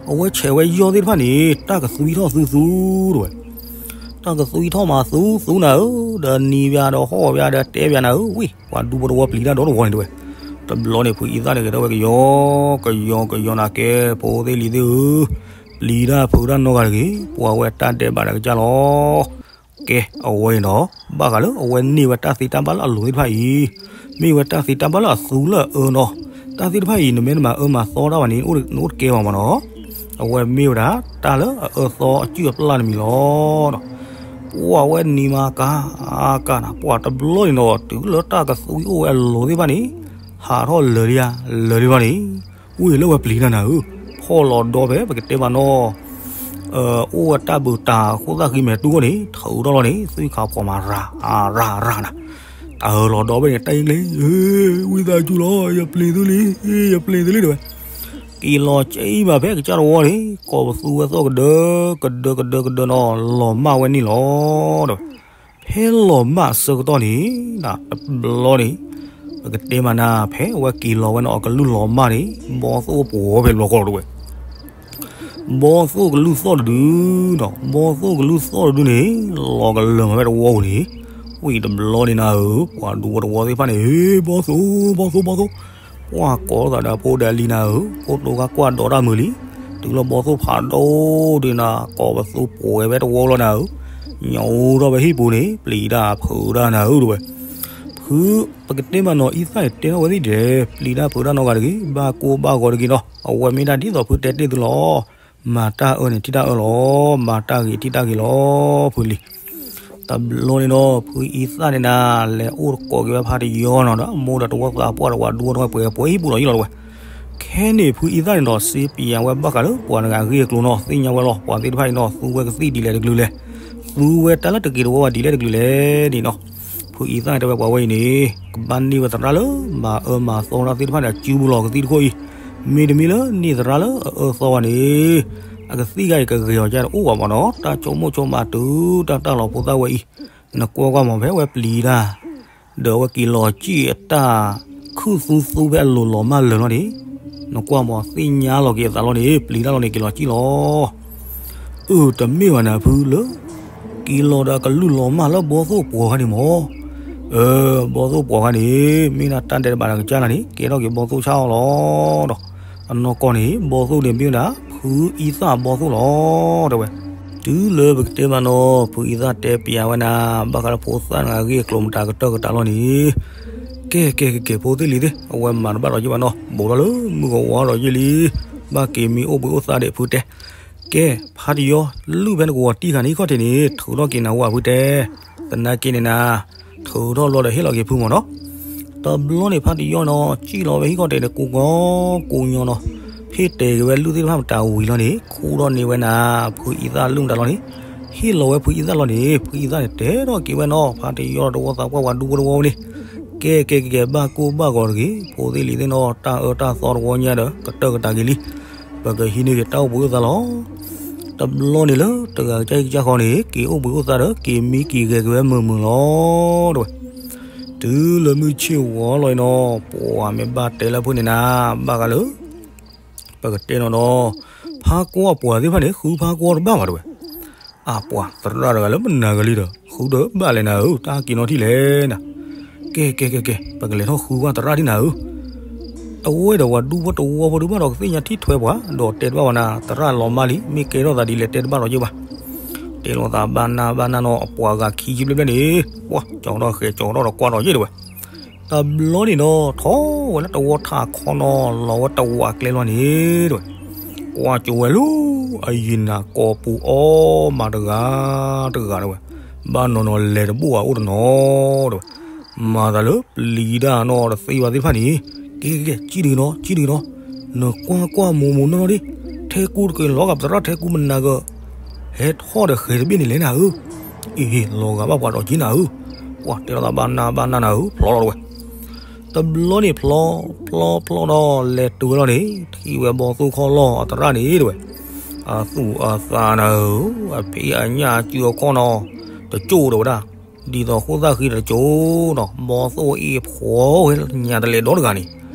အဝဲဆဲးဝဲယီၢ်သ့ၣ်တဖၣ်န့ၣ် တၢ်ကသွံထီၣ်သူသူတဲဝဲ, တၢ်ကသွံထီၣ်မးသူသူနၤဧၢ, ဒီးနံၤပၠးဒီးဟီၣ်ပၠးဒီးတဲပၠးနၤဧၢ, ဝံၢ် ပှၤဒူဖိတဝီပျံၤတၢ်ဒီတဝီန့ၣ်တဲဝဲ, တဘျီန့ၣ်ဖုအံသၣ်န့ၣ်ဂဲၤထီၣ်ဝဲကယီကယီကယီနၤကဲ ဖိသ့ၣ်လံၤသ့ၣ်ဧၢ ပျံၤတၢ်ဖုးတၢ်နီတဂၤတဂ့ၤ, ပှၤဝဲတၢ်ဒဲးဘးတကစၢ်လီၤ. ကဲ အဝဲအံၤနီၤ ဘၣ်ဃးလၢအဝဲန့ၢ်ဝဲတၢ်သ့တၢ်ဘၣ်လၢအလိၤသ့ၣ်တဖၣ်အံၤ, မ့ၢ်ဝဲတၢ်သ့တၢ်ဘၣ်လၢအသူလၢအအၢနီၤ. တၢ်သ့ၣ်တဖၣ်အံၤ နမ့ၢ်တမၤအၢမၤသီတၢ်ဘၣ်န့ၣ် နအိၣ်တကဲဘၣ်မးနီၤ. အဝဲမ့ၢ်ဝဲဒၣ် တၢ်လၢအအၢသီအစုၣ်အပျၢ်တမံၤလီၤ. ပှၤဝဲနံၤမၤကၤ အကၤနၤ ပှၤတဘျီန့ၣ်နီၤ တုၤလၢတၢ်ကသွံအိၣ်ဝဲအလိၤသ့ၣ်တဖၣ်န့ၣ် ဟးထီၣ်လၢာ်လံဧါ လၢာ်လံဘၣ်န့ၣ် ဝ့ၢ်လၢဝဲပျံၤတၢ်နၤဧၢ, ဖီၣ်လီၤဒီဖဲပကတဲမးနီၤ, အိၣ်ဝဲတၢ်ဘုးတၢ်ဃိၣ်သၣ်ဃံမဲာ်တူၢ်အဂီၢ်န့ၣ် ထုးထီၣ်လီၤန့ၣ် သွံၣ်ခါဖှီၣ်မးရၤ ရၤရၤနၤ, တၢ်အၢၣ်လီၤဒီဘ့ၣ်န့ၣ် တၢ်အံၤကျဲ ဝံသးစူၤလီၤ ယပျံၤသုလံ ယပျံၤသုလံတဲဝဲ, က့ၤလီၤကၠံဘၣ်ဖဲကစၢ်တဝီန့ၣ် ကိးပသူဝဲသီၣ်ကဒၢ ကဒၢကဒၢကဒၢနီၤ လီၤမၢ်ဝဲန့ၣ်လီၤတဲဝဲ. ဖဲလီၤမၢ်အဆၢကတီၢ်န့ၣ် တဘျီန့ၣ် ပကတဲမးနၤ ဖဲအဝဲက့ၤလီၤဝဲန့ၣ် အကလူၢ်လီၤမၢ်န့ၣ် ဘီသိၣ်ပှီၤဖဲတဘျီဃီလီၤတဲဝဲ, ဘီသိၣ်ကလူၢ်သီၣ်တဒုနီၤ ဘီသိၣ်ကလူၢ်သီၣ်တဒုန့ၣ် လီၤကလၢာ်မးဖဲတဝီပူၤန့ၣ်, ဝံၤတဘျီန့ၣ်နၤဧၢ ပှၤဒူဝဲတဝီသ့ၣ်တဖၣ်န့ၣ် ဟ့ ဘီသိၣ် ဘီသိၣ် ဘီသိၣ်, ပှၤကိးသးဒီးဖိဒီးလံၤနၤဧၢ, ဖိတိၤခါကွၢ်ဒီးတၢ်မုာ်လံ, တုၤလၢဘီသိၣ်ဖးဒိၣ်ဒုးနၤ ကိးပသူပှီၤဝဲတဝီလီၤနၤဧၢ, ညိးထီၣ်ဝဲဟံၣ်ပူၤန့ၣ် ပျံၤတၢ်ဖုးတၢ်နၤဧၢတဲဝဲ. ဖု ပကတဲမးနီၤ အံသၣ်န့ၣ်တဲထီၣ်ဝဲသ့ၣ်ဒဲး ပျံၤတၢ်ဖုးတၢ်နီတဂၤတဂ့ၤ ဘၣ်ကိၢ်ဘၣ်ဂီၤတဂ့ၤနီၤ အဝဲမ့ၢ်ဒၣ်ဒ်သိးဖုတဲတ့ၢ်သုလီၤ. မၤတၢ်အၢန့ၣ်ထံၣ်တၢ်အၢလီၤ, မၤတၢ်ဂ့ၤထံၣ်တၢ်ဂ့ၤလီၤ ဖုလံၤ. တဘျီန့ၣ်ဒီး ဖုအံသၣ်န့ၣ်နၤ လဲၤအိၣ်တကိးက့ၤဝဲဖါတယီနီၤ ဒီးအမိၢ်ဒီးတဝီသးပှၢ်ဒီးပှၤဒူဝဲတဝီပှဲၤပှဲၤဟံၣ်ပူၤလီၤယံလီၤတဲဝဲ. ခဲန့ၣ် ဖုအံသၣ်န့ၣ်ဒီး စ့ပၠးဝဲဘၣ်ဃးလၢပှၤတဂၤအဂ့ၢ်အကျိၤနီၤ သ့ၣ်ညါဝဲလီၤ ပှၤသ့ၣ်တဖၣ်အံၤနီၤ သူဝဲကသံၣ်ဒ်လဲၣ်တကလုာ်လဲၣ်, သူဝဲတၢ်လၢတက့ၤတဝီဝဲဒ်လဲၣ်တကလုာ်လဲၣ်န့ၣ်နီၤ. ဖုအံသၣ်တဲဝဲပှၤဝဲအံၤန့ၣ် ကဘၣ်န့ၢ်ဝဲသရၣ်လၢ မၤအၢမၤသီတၢ်သ့ၣ်တဖၣ်န့ၣ် အစုပူၤလီၤကသံၣ်တခိၣ်အံၤ, မ့တမ့ၢ်လၢန့ၢ်သရၣ်လၢအအၢသီဝဲန့ၣ် အကသံၣ်ဂၤအံၤကဂ့ၤအီၤကတအိၣ်ဘၣ်မးနီၤ တၢ်ဆိကမိၣ်ဆိကမးတုၤတၢ်တၢ်လီၤဖိသၣ်ဝဲအံၤ, နကွၢ်ကွၢ်မးဖဲဝဲပျံၤတၢ် ဒီးအဝဲက့ၤလီၤကံၣ်အတၢ်ခုၣ်သူသူဖဲအလိၤလီၤမၢ်လၢာ်လီၤန့ၣ်, နကွၢ်မးသ့ၣ်ညါလီၤက့ၤအသးလီၤန့ၣ် ပျံၤတၢ်လီၤန့ၣ်က့ၤလီၤကံၣ်လီၤ. အၢ တမ့ၢ်ဘၣ်နၤဖုလၢ က့ၤလီၤဒီးအကလူၢ်လီၤမၢ်လၢဘီသိၣ်ပှီၤခါန့ၣ်မး, အၢ ဘီသိၣ်ပှီၤခါန့ၣ် မ့ၢ်ဒၣ်တၢ်ဒဲးတဘးဒီးကစၢ်နၤန့ၣ် ကဲထီၣ်က့ၤဘီသိၣ်ဆၣ်အီၤလီၤဒီး အနီၢ်ကီၢ်န့ၣ် ဘီသိၣ်န့ၣ်မ့ၢ်ဝဲဒၣ် ဖုအံသၣ်ဘီသိၣ်လီၤ တဲဝဲ. တုၤလၢပကတဲမးနီၤ ဖုအံသၣ်တဲပၠးဝဲနၤ ဘၣ်ဃးလၢဖိသၣ်နဂၤအဂ့ၢ်အကျိၤမတၤကတၢၢ်ကတၢၢ်လီၤန့ၣ်, ကဲကဲကဲကဲ ဖိသ့ၣ်လံၤသ့ၣ် အဝဲမၤတဘၣ်ဒီးယ့ၢ်ဘၣ်နီၤ ဘူးထီၣ်လၢမုၢ်ကဝီၤဒီးယ့ၢ်လံ, ဘၣ်က့ၤမံအိၣ်ဘှံးအိၣ်သါဒံးဖုတဲ, ကဲ ဖါတယီလုၢ်ဖဲနကဝီၤတံၢ်ခါန့ၣ် ဟံၣ်ခီၣ်ထံးန့ၣ် ထုးထီၣ်က့ၤနၤဝဲဖုတဲ, သနာ်က့န့ၣ်နၤ ထုးထီၣ်ဘျီဒီးဟ့ၣ်လီၤက့ၤဖုမးနီၤ. တဘျီန့ၣ် ဖါတယီနီၤ စံၣ်လီၤဝဲဟံၣ်ခီၣ်ထံးန့ၣ် ကိးကီကိးညီနီၤ, ဟ့ၣ်တဲာ်က့ၤဝဲလုၢ်သ့ၣ်တဖၣ်မတၤဝံၤလီၤန့ၣ် ခူၣ်ထီၣ်န့ၢ်ဝဲနၤ ဖုအံသၣ်လုၢ်မတၤလီၤန့ၣ်, ဟ့ၣ်လီၤဝဲဖုအံသၣ်လီၤန့ၣ် ဖုအံသၣ်န့ၣ် တဲထီၣ်က့ၤဝဲနီၤ ဖါတယီတဝီသးပှၢ်ပှၤဒူဖိတဝီန့ၣ်, ကဲကဲကဲကဲ ဘၣ်ကိၢ်ဘၣ်ဂီၤတဂ့ၤ ဖိသ့ၣ်လံၤသ့ၣ်နီၤ တၢ်အၢတၢ်သီတဝီညါဒီး ကတၢၢ်ကတၢၢ်က့ၤလံ ပကဟံးန့ၢ်က့ၤတၢ်အိၣ်ဘှံးအိၣ်သါလီၤ. တဘျီန့ၣ်လၢတဂၤကစၢ်အံၤကစၢ်ဃီန့ၣ် က့ၤအိၣ်ဘှံးအိၣ်သါဒီး က့ၤမံက့ၤဂဲၤက့ၤဝဲမုာ်မုာ်လီၤ တဲဝဲ. တုၤလၢမုၢ်ဆ့ၣ်ဝီလီၤအံၤနီၤ ပှၤမ့ၢ်ဘၣ်တဲလၢဖုန့ၣ်နၤ ဘၣ်ဃးလၢ ပကတဲနီၤနီၤ ဖါကွၢ်ပှၤသ့ၣ်တဖၣ်န့ၣ် ဃုဖါကွၢ်တဘၣ်ဘၣ်တဲဝဲ. အပှၤသရၣ်တဂၤလၢမနၤဂၤလံဒီး ဃုတဘၣ်လဲၣ်နၤဧၢ တၢ်က့ၤနီၤထံၣ်လဲၣ်နၤ. ကဲကဲကဲကဲ ပကလဲၤထီၣ်ဃုကွၢ်သရၣ်ဒ်နၤဧၢ. အဝဲဒီးပှၤဒူဖိတဝီဖိဒုးဘၣ်ဒီးကသ့ၣ်ညါထံၣ်ထွဲပှၤ ဒီးတဲတဘၣ်ဝဲနၤ သရၣ်လီၤမၢ်လံ မ့ၢ်ကဲထီၣ်သးဒ်လဲၣ်တဲတဘၣ်ဒီးယ့ၢ်ဘၣ်. တဲလိာ်သးဘၣ်နၢ်ဘၣ်နၢ်နီၤ အပှၤဂၤခံဆံဘျဲၣ်ဘျဲၣ်န့ၣ် ပှၤကၠီထီၣ်ဃဲၤကၠီထီၣ်ဒီးကွၢ်ဒီးယ့ၢ်တဲဝဲ. တဘျီန့ၣ်ဒီး ထီၣ်ဝဲလၢတဝီထးခီနီၤ လီၤဝဲတဝးကျဲလီၤန့ၣ် တဲဝဲ. ကွၢ်ကၠိဝဲလၢ အယံၤနၤကိးပူၤအီၣ်မးတဂၤတဂၤတဲဝဲ. ဘၣ်နီၤနီၤလဲၤတဘူၣ်အအိၣ်တနီၤတဲဝဲ. မၤသးလၢပျံၤတၢ်နီၤတသ့ဘၣ်သ့ၣ်တဖၣ်န့ၣ် ကဲကဲကဲ ကံၣ်တဂ့ၤနီၤ ကံၣ်တဂ့ၤနီၤ. နကွၢ်ကွၢ်မိၢ်မိၢ်နီၢ်နီၢ်ဒ် ထဲကူတက့ၤလီၤဂာ်ပသရၣ်ထဲကူမနၤဂၤ ဟဲထီၣ်ဒီးဃဲၤတဘ့ၣ်န့ၣ်လဲၣ်နၤဧၢ. အ့ၣ် လီၤဂာ်ဘၣ်ပှၤဒီးက့ၤနၤဧၢ. ပှၤတဲလိာ်သးဘၣ်နၢ်ဘၣ်နၢ်နၤဧၢ ဖျီလီၤတဲဝဲ. တဘျီန့ၣ်ဖျီ ဖျီဖျီဒီးလဲၤတုၤဝဲလီၤန့ၣ် ထံၣ်ဝဲဘီသိၣ်ခီၣ်လီၢ်အသရၣ်န့ၣ်တဲဝဲ. အသူၣ်အသးနၤဧၢ အဖံးအညၣ်အစုအခီၣ်နီၤ တကၠိၢ်တဲဝဲဒၣ် ဒ်သိးဃိၣ်သၣ်ဃံတကၠိၢ်နီၤ ဘီသိၣ်အ့ၣ်ဖှီၣ်ဝဲညါတလဲၤဒီတဂၤန့ၣ်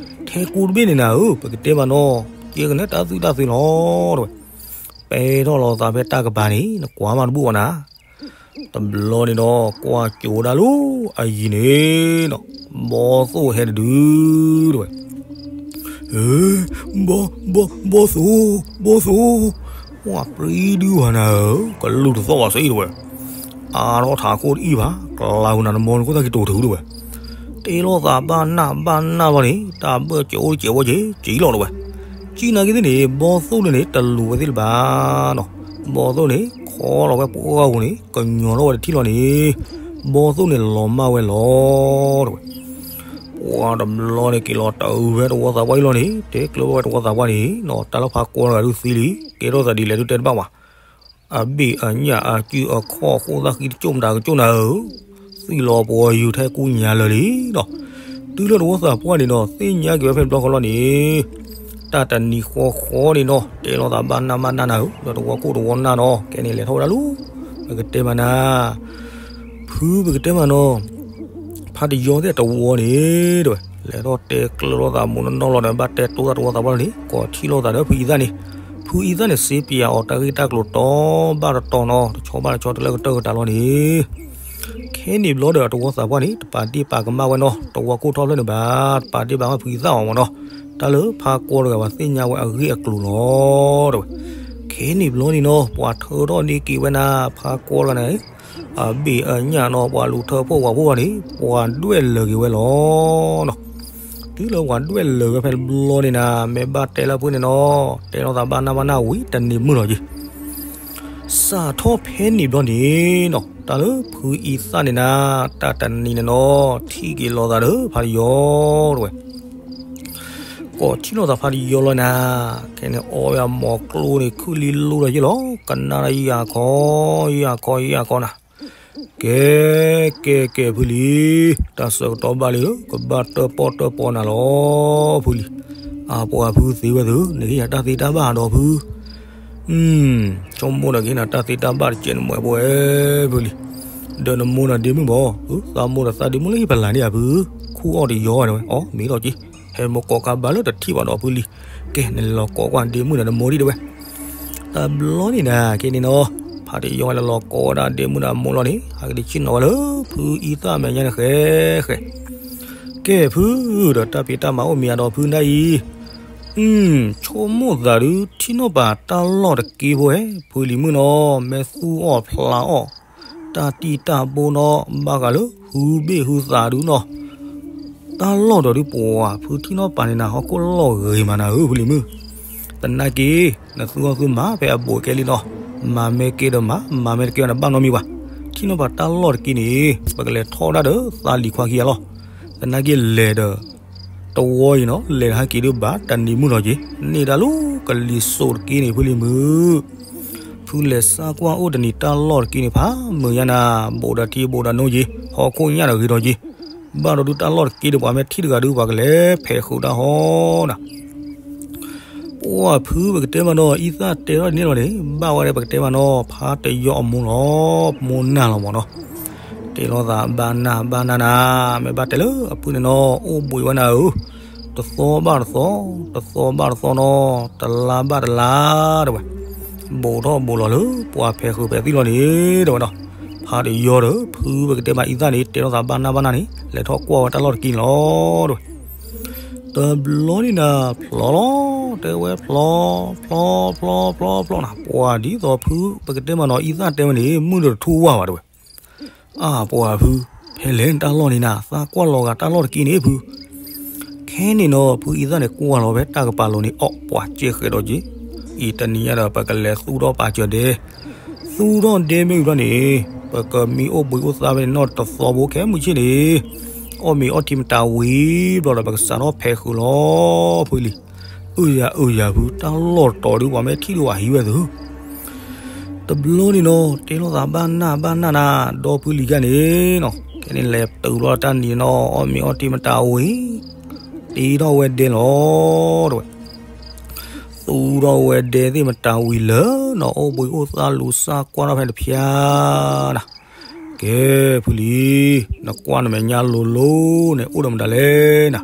ထဲကူတဘ့ၣ်န့ၣ်နၤဧၢ ပကတဲဘၣ်နီၤ ကဲကနဲတၢ်သူၣ်တၢ်သ့လီၤတဲဝဲ. ပဲထီၣ်လီၤသးဖဲတၢ်ကပၤန့ၣ် နကွၢ်မးတဘူၣ်ဘၣ်နၤ တဘျီန့ၣ်ဒီး ကွၢ်ကၠိဒၣ်လၢအယံၤန့ၣ်နီၤ ဘီသိၣ်ဟဲတဒုတဲဝဲ. ဧ့ ဘီ ဘီ ဘီသိၣ် ဘီသိၣ် ပှၤပြံဒုဝဲနၤဧၢ ကလူၢ်တသီၣ်ဘၣ်စ့တဲဝဲ. အါထီၣ်ထးခိၣ်တအံၣ်ဘၣ် ကျါဝဲနၤနမီနခိၣ်သၣ်ခံတိၤထုတဲဝဲ. တ တဲလိာ်သးဘၣ်နၢ်ဘၣ်နၢ်လီၤန့ၣ် တၢ်ဘၢၣ်စၢၤအိၣ်တစဲးဝဲက့ၤ က့ၤလီၤတဝဲ. ကံၣ်နာ်က့သ့ၣ်န့ၣ် ဘီသိၣ်န့ၣ်န့ၣ် တလူၤဝဲသ့ၣ်လၢၤဘၣ်နီၤ. ဘီသိၣ်န့ၣ် ခီလီၤဝဲပှၢ်ပူၤန့ၣ် ကညီၤထီၣ်ဝဲတထံၣ်လီၤန့ၣ် ဘီသိၣ်န့ၣ်လီၤမၢ်ဝဲလီၤတဝဲ. ပှၤတဘျီန့ၣ်က့ၤလီၤတၢ်အုးဝဲတဝီသးပှၢ်အံၤလီၤန့ၣ် တဲကျၢၤဝဲတဝီသးပှၢ်န့ၣ်နီၤ တၢ်လၢဖးကွီတဂၤဒုးသံလံ ကဲထီၣ်သးဒ်လဲၣ်ဒုးတဲတဘၣ်ဘၣ်. အဘ့ၣ်အညၣ်အစုအခီၣ်ဃိသၣ်ဃံတကၠိၣ်မတၤကကၠိၣ်နၤဧၢ, သွံၣ်လီၤပှီၤယူၤထဲကူညါလၢာ်လံနီၤ. တုၤလၢတဝီသးပှၢ်န့ၣ်နီၤ သ့ၣ်ညါက့ၤဝဲဖဲတဘျီဃီလီၤန့ၣ် တၢ်တနံၤဃီဃီန့ၣ်နီၤ တဲလိာ်သးဘၣ်နၢ်ဘၣ်နၢ်နၤဧၢ ဒီးတဝီကိၣ်တဝီနၢ်နီၤ ကဲန့ၣ်လဲၤထီၣ်ဝဲဒၣ်လီၤ. ပကတဲမးနၤ ဖုပကတဲမးနီၤ ဖးတယီၤသ့ၣ်တဝီန့ၣ် တဲဝဲ လဲၤထီၣ်တဲကျၢၤလိာ်သးမိၢ်နီၢ်နီၢ်လီၤဒီး ဘၣ်တဲတိသးတဝီသးပှၢ်လီၤန့ၣ် ကိးထံၣ်လိာ်သးဒီးဖုအံသၣ်န့ၣ်, ဖုအံသၣ်န့ၣ် စ့ပၠးအီၤတၢ်ဂ့ၢ်တၢ်ကျိၤတီဘၣ်တတီၤနီၤ တဆီဘၣ်တဆီတလၢကတၢၢ်ကတၢၢ်လီၤန့ၣ် ခဲန့ၣ်ဘျီဒီးအတဝီသးပှၢ်န့ၣ် တပာ်ဒ့ၣ်ပာ်ကမၣ်ဝဲနီၤ တဝီကိၣ်ထီၣ်ဖျၢၣ်န့ၣ်ဘၣ် တပာ်ဒ့ၣ်ပာ်ကမၣ်ဖုအံသၣ်အီၤမးနီၤ တၢ်လၢဖးကွီတဂၤဘၣ်သ့ၣ်ညါဝဲအဂ့ၢ်အကျိၤလီၤ တဲဝဲ. ခဲန့ၣ်ဘျီန့ၣ်နီၤ ပှၤထၢထီၣ်န့ၢ်က့ၤဝဲနၤ ဖးကွီတဂၤန့ၣ် အဘ့ၣ်အညၣ်နီၤ ပှၤလူၤထၢဖှိၣ်ဝၤဖှိၣ်ဝဲန့ၣ် ပှၤဒွဲၣ်လၢာ်က့ၤဝဲလီၤနီၤ. တုၤလၢပှၤဒွဲၣ်လၢာ်ဝဲဖဲတဘျီန့ၣ်နၤ မ့ၢ်ဘၣ်တဲလၢဖုန့ၣ်နီၤ တဲလိာ်သးဘၣ်နၢ်ဘၣ်နၢ်ဝံၤ တနံၤမုၢ်လီၤက့ၤ စးထီၣ်ဖဲန့ၣ်ဘျီန့ၣ်နီၤ တၢ်လၢဖုအံသၣ်န့ၣ်နၤ တၢ်တနံၤန့ၣ်နီၤ ထံၣ်က့ၤလိာ်သးဒီးဖးတယီၤ တဲဝဲ ကိးထံၣ်လိာ်သးဖးတယီၤလီၤနၤ ခဲန့ၣ်အီဝဲအမိၢ်ကျိန့ၣ် ခုၣ်လံလိဒီးယ့ၢ်လီၤ ကနၣ်ဒီးယၤခီ ယၤခီ ယၤခီနၤ ကဲ ကဲ ကဲ ဖုလံၤ, တၢ်ဆၢကတီၢ်ဘၣ်လံဧၢ, ကဘၣ်တၢၣ်ပီၣ်တၢၣ်ပီနၤလီၤ ဖုလံၤ. အပှၤဖုသ့ဝဲသ့, နကဟ့ၣ်ယၤတၢ်သ့တၢ်ဘၣ်ဒီးဖု, ဆိကမိၣ်ဒီးကဟ့ၣ်နၤတၢ်သ့တၢ်ဘၣ်တကဲးနမဲာ်ပဝဲ ဖုလံၤ. ဒီးနမိၢ်ဒီးဒ့မုၣ်ဘၣ်, သးမိၢ်ဒီးသးဒ့မုၣ်လၢဟံၣ်ဖးလာ်န့ၣ်ဧါဖု, ခူၣ်အီၣ်တယီၤဝဲ, အီ မ့ၢ်ထီၣ်က့ၤ, ဟဲမိၢ်ကိးကါဘၣ်လၢတထံၣ်ဘၣ်ဒီးဖုလံၤ. ကဲ နလဲၤလီၤကိးကွၢ်ဒ့မုၣ်ဒီးနမိၢ်ဒံးတဲဝဲ. တဘျီန့ၣ်နၤ ကဲန့ၣ်နီၤ, ဖးတယီၤဝဲလဲၤလီၤကိးဝဲဒၣ်ဒ့မုၣ်ဒီးအမိၢ်လီၤန့ၣ်, ဟဲက့ၤဆ့ၣ်နီၤဝဲလၢဖုအံသၣ်မဲာ်ညါန့ၣ်ဃဲဃဲ. ကဲဖု, ဒီးတၢ်ဖံးတၢ်မၤအိၣ်မံၤအါဒီးဖုနၢ်အံၤ, ဆိကမိၣ်သးဒုး ထံၣ်နီၣ်ပာ်တၢ်လီၢ်တက့ဖိဧဲ, ဖုလံၤမုၣ်နီၤ, မ့ၢ်သူၣ်အီၣ်ဖျးအီၣ် တၢ်တံၢ်တၢ်ဘိနီၤ, ဘၣ်ဃးလၢဟုဘ့ၣ်ဟုသးဒုးနီၤ, တၢ်လီၢ်ဒီးဒုးပှၤဖုထံၣ်နီၣ်ပာ်န့ၣ်နၤ ဟီၣ်ခိၣ်လီၢ်ဂ့ၤမးနၤဧၢ ဖုလံၤမုၣ်. သနာ်က့ နသူၣ်အီၣ်သူၣ်မၤဖဲအဘူးအကဲလံနီၤ, မၤမ့ၢ်ကဲဒီးမၤ, မၤမ့ၢ်တကဲဒီးနဘၣ်နီတမံၤဘၣ်. ထံၣ်နီၣ်ပာ်တၢ်လီၢ်တက့န့ၣ် ပကလဲၤထီၣ်ဒၣ်ဒီးသးလံၤခွါခံဂၤလီၤ. သနာ်က့လဲၤဒီး တဝီအံၤနီၤ, လဲၤတဟဲက့ၤဒုးဘၣ်တနံၤမုၢ်လီၤက့ၤ, န့ၢ်ဒၣ်လၢကလံၤစိးတက့န့ၣ် ဖုလံၤမုၣ်. ဖုလဲၤစၢ်ကွၢ်အိၣ်တနံၤတၢ်လီၢ်တက့န့ၣ် ဖးမုာ်ညါနၤ, ဘူးဒီးထံဘူးဒီးနိက့ၤ, ဟီၣ်ခိၣ်ညၣ်ဒီးဂ့ၤထီၣ်က့ၤ, ဘၣ်ဒီးဒုးတၢ်လီၢ်တက့ဒီး ပှၤမ့ၢ်ထံၣ်တဂၤဒုး ပှၤကလဲၤဖဲးဃုာ်တၢ်ဟီနၤ. ပှၤဖုပကတဲမးနီၤ, အံသၣ်တဲထီၣ်န့ၣ်လီၤန့ၣ်, ဘၣ်ဝဲဒီးပကတဲမးနီၤ, ဖးတယီၤအမိၢ်လီၤ, မိၢ်နၢ်လီၤမးနီၤ. တဲလိာ်သးဘၣ်နၢ်ဘၣ်နၢ်နၤ, မ့ၢ်ဘၣ်တဲလၢအဖုန့ၣ်နီၤ, အိၣ်ဘှံးဝဲနၤဧၢ, တသီဘၣ်တသီ, တသီဘၣ်တသီနီၤ, တလါဘၣ်တလါ တဲဝဲ. ဘူးထီၣ်ဘူးလီၤလၢပှၤဖဲးဃုာ်ဖဲးသံလီၤန့ၣ် တဲဝဲနီၤ. ဖးတယီၤဒီး ဖုပကတဲမးအံသၣ်န့ၣ် တဲလိာ်သးဘၣ်နၢ်ဘၣ်နၢ်န့ၣ် လဲၤထီၣ်ကွၢ်ဝဲတၢ်လီၢ်တက့န့ၣ်လီၤ တဲဝဲ. တဘျီန့ၣ်နၤ ဖျီလီၤ, တဲဝဲဖျီ, ဖျီဖျီဖျီဖျီနၤ, ပှၤဒ်သိးဖုပကတဲမးနီၤ အံသၣ်တဲဝဲန့ၣ် မုၢ်ဒီးတထူၣ်ဝါဘၣ်တဲဝဲ. အါ ပှၤဖု, ဖဲလဲၣ်နတၢ်လီၢ်န့ၣ်နၤ, သးကွၢ်လီၤဂာ်တၢ်လီၢ်တက့န့ၣ်ဖု. ခဲန့ၣ်နီၤ ဖုအံသၣ်န့ၣ်ကွၢ်လီၤဝဲတၢ်ကပၤလိၤန့ၣ် အီၣ် ပှၤကဲဃဲးဒီးက့ၤ, အံၤတနံၤညါဒီး ပကလဲၤသူၣ်ထီၣ်ပာ်စၢၤဒဲ, သူၣ်ထီၣ်ဒဲမ့ၢ်ဝံၤဘျီန့ၣ် ပကမံအိၣ်ဘှံးအိၣ်သါဝဲန့ၣ်နီၤတသီဘိခဲမုၢ်ဆ့ၣ်န့ၣ်, အီၣ်မ့ၤအီထံမတၤဝံၤဘျီဒီး ပကစးထီၣ်ဖဲးဃုာ်လီၤ ဖုလံၤ. အၢယၤအၢယၤဖု, တၢ်လီၢ်တတီၤဒုး ပှၤမ့ၢ်ထံၣ်ဒုး ပှၤဟံးဝဲသု. တဘျီန့ၣ်နီၤ တဲလိာ်သးဘၣ်နၢ်ဘၣ်နၢ်နၤ, ဒီဖုလံၤခါန့ၣ်နီၤ, ခဲန့ၣ်လဲၤတုၤလီၤတၢ်နံၤနီၤ, အီၣ်မ့ၤအီထံမတၤဝံၤ, တ့ထီၣ်ဝဲဒဲလီၤ တဲဝဲ. သူၣ်ထီၣ်ဝဲဒဲသ့ၣ်မတၤဝံၤလၢနီၤ, အိၣ်ဘှံးအိၣ်သါလူၤစၢ်ကွၢ်ထီၣ်ဖဲတဖၠါနၤ. ကဲဖုလံၤ, နကွၢ်နမဲာ်ညါလိၤလိၤန့ၣ် အိၣ်ဒီးမတၤလဲၣ်နၤ.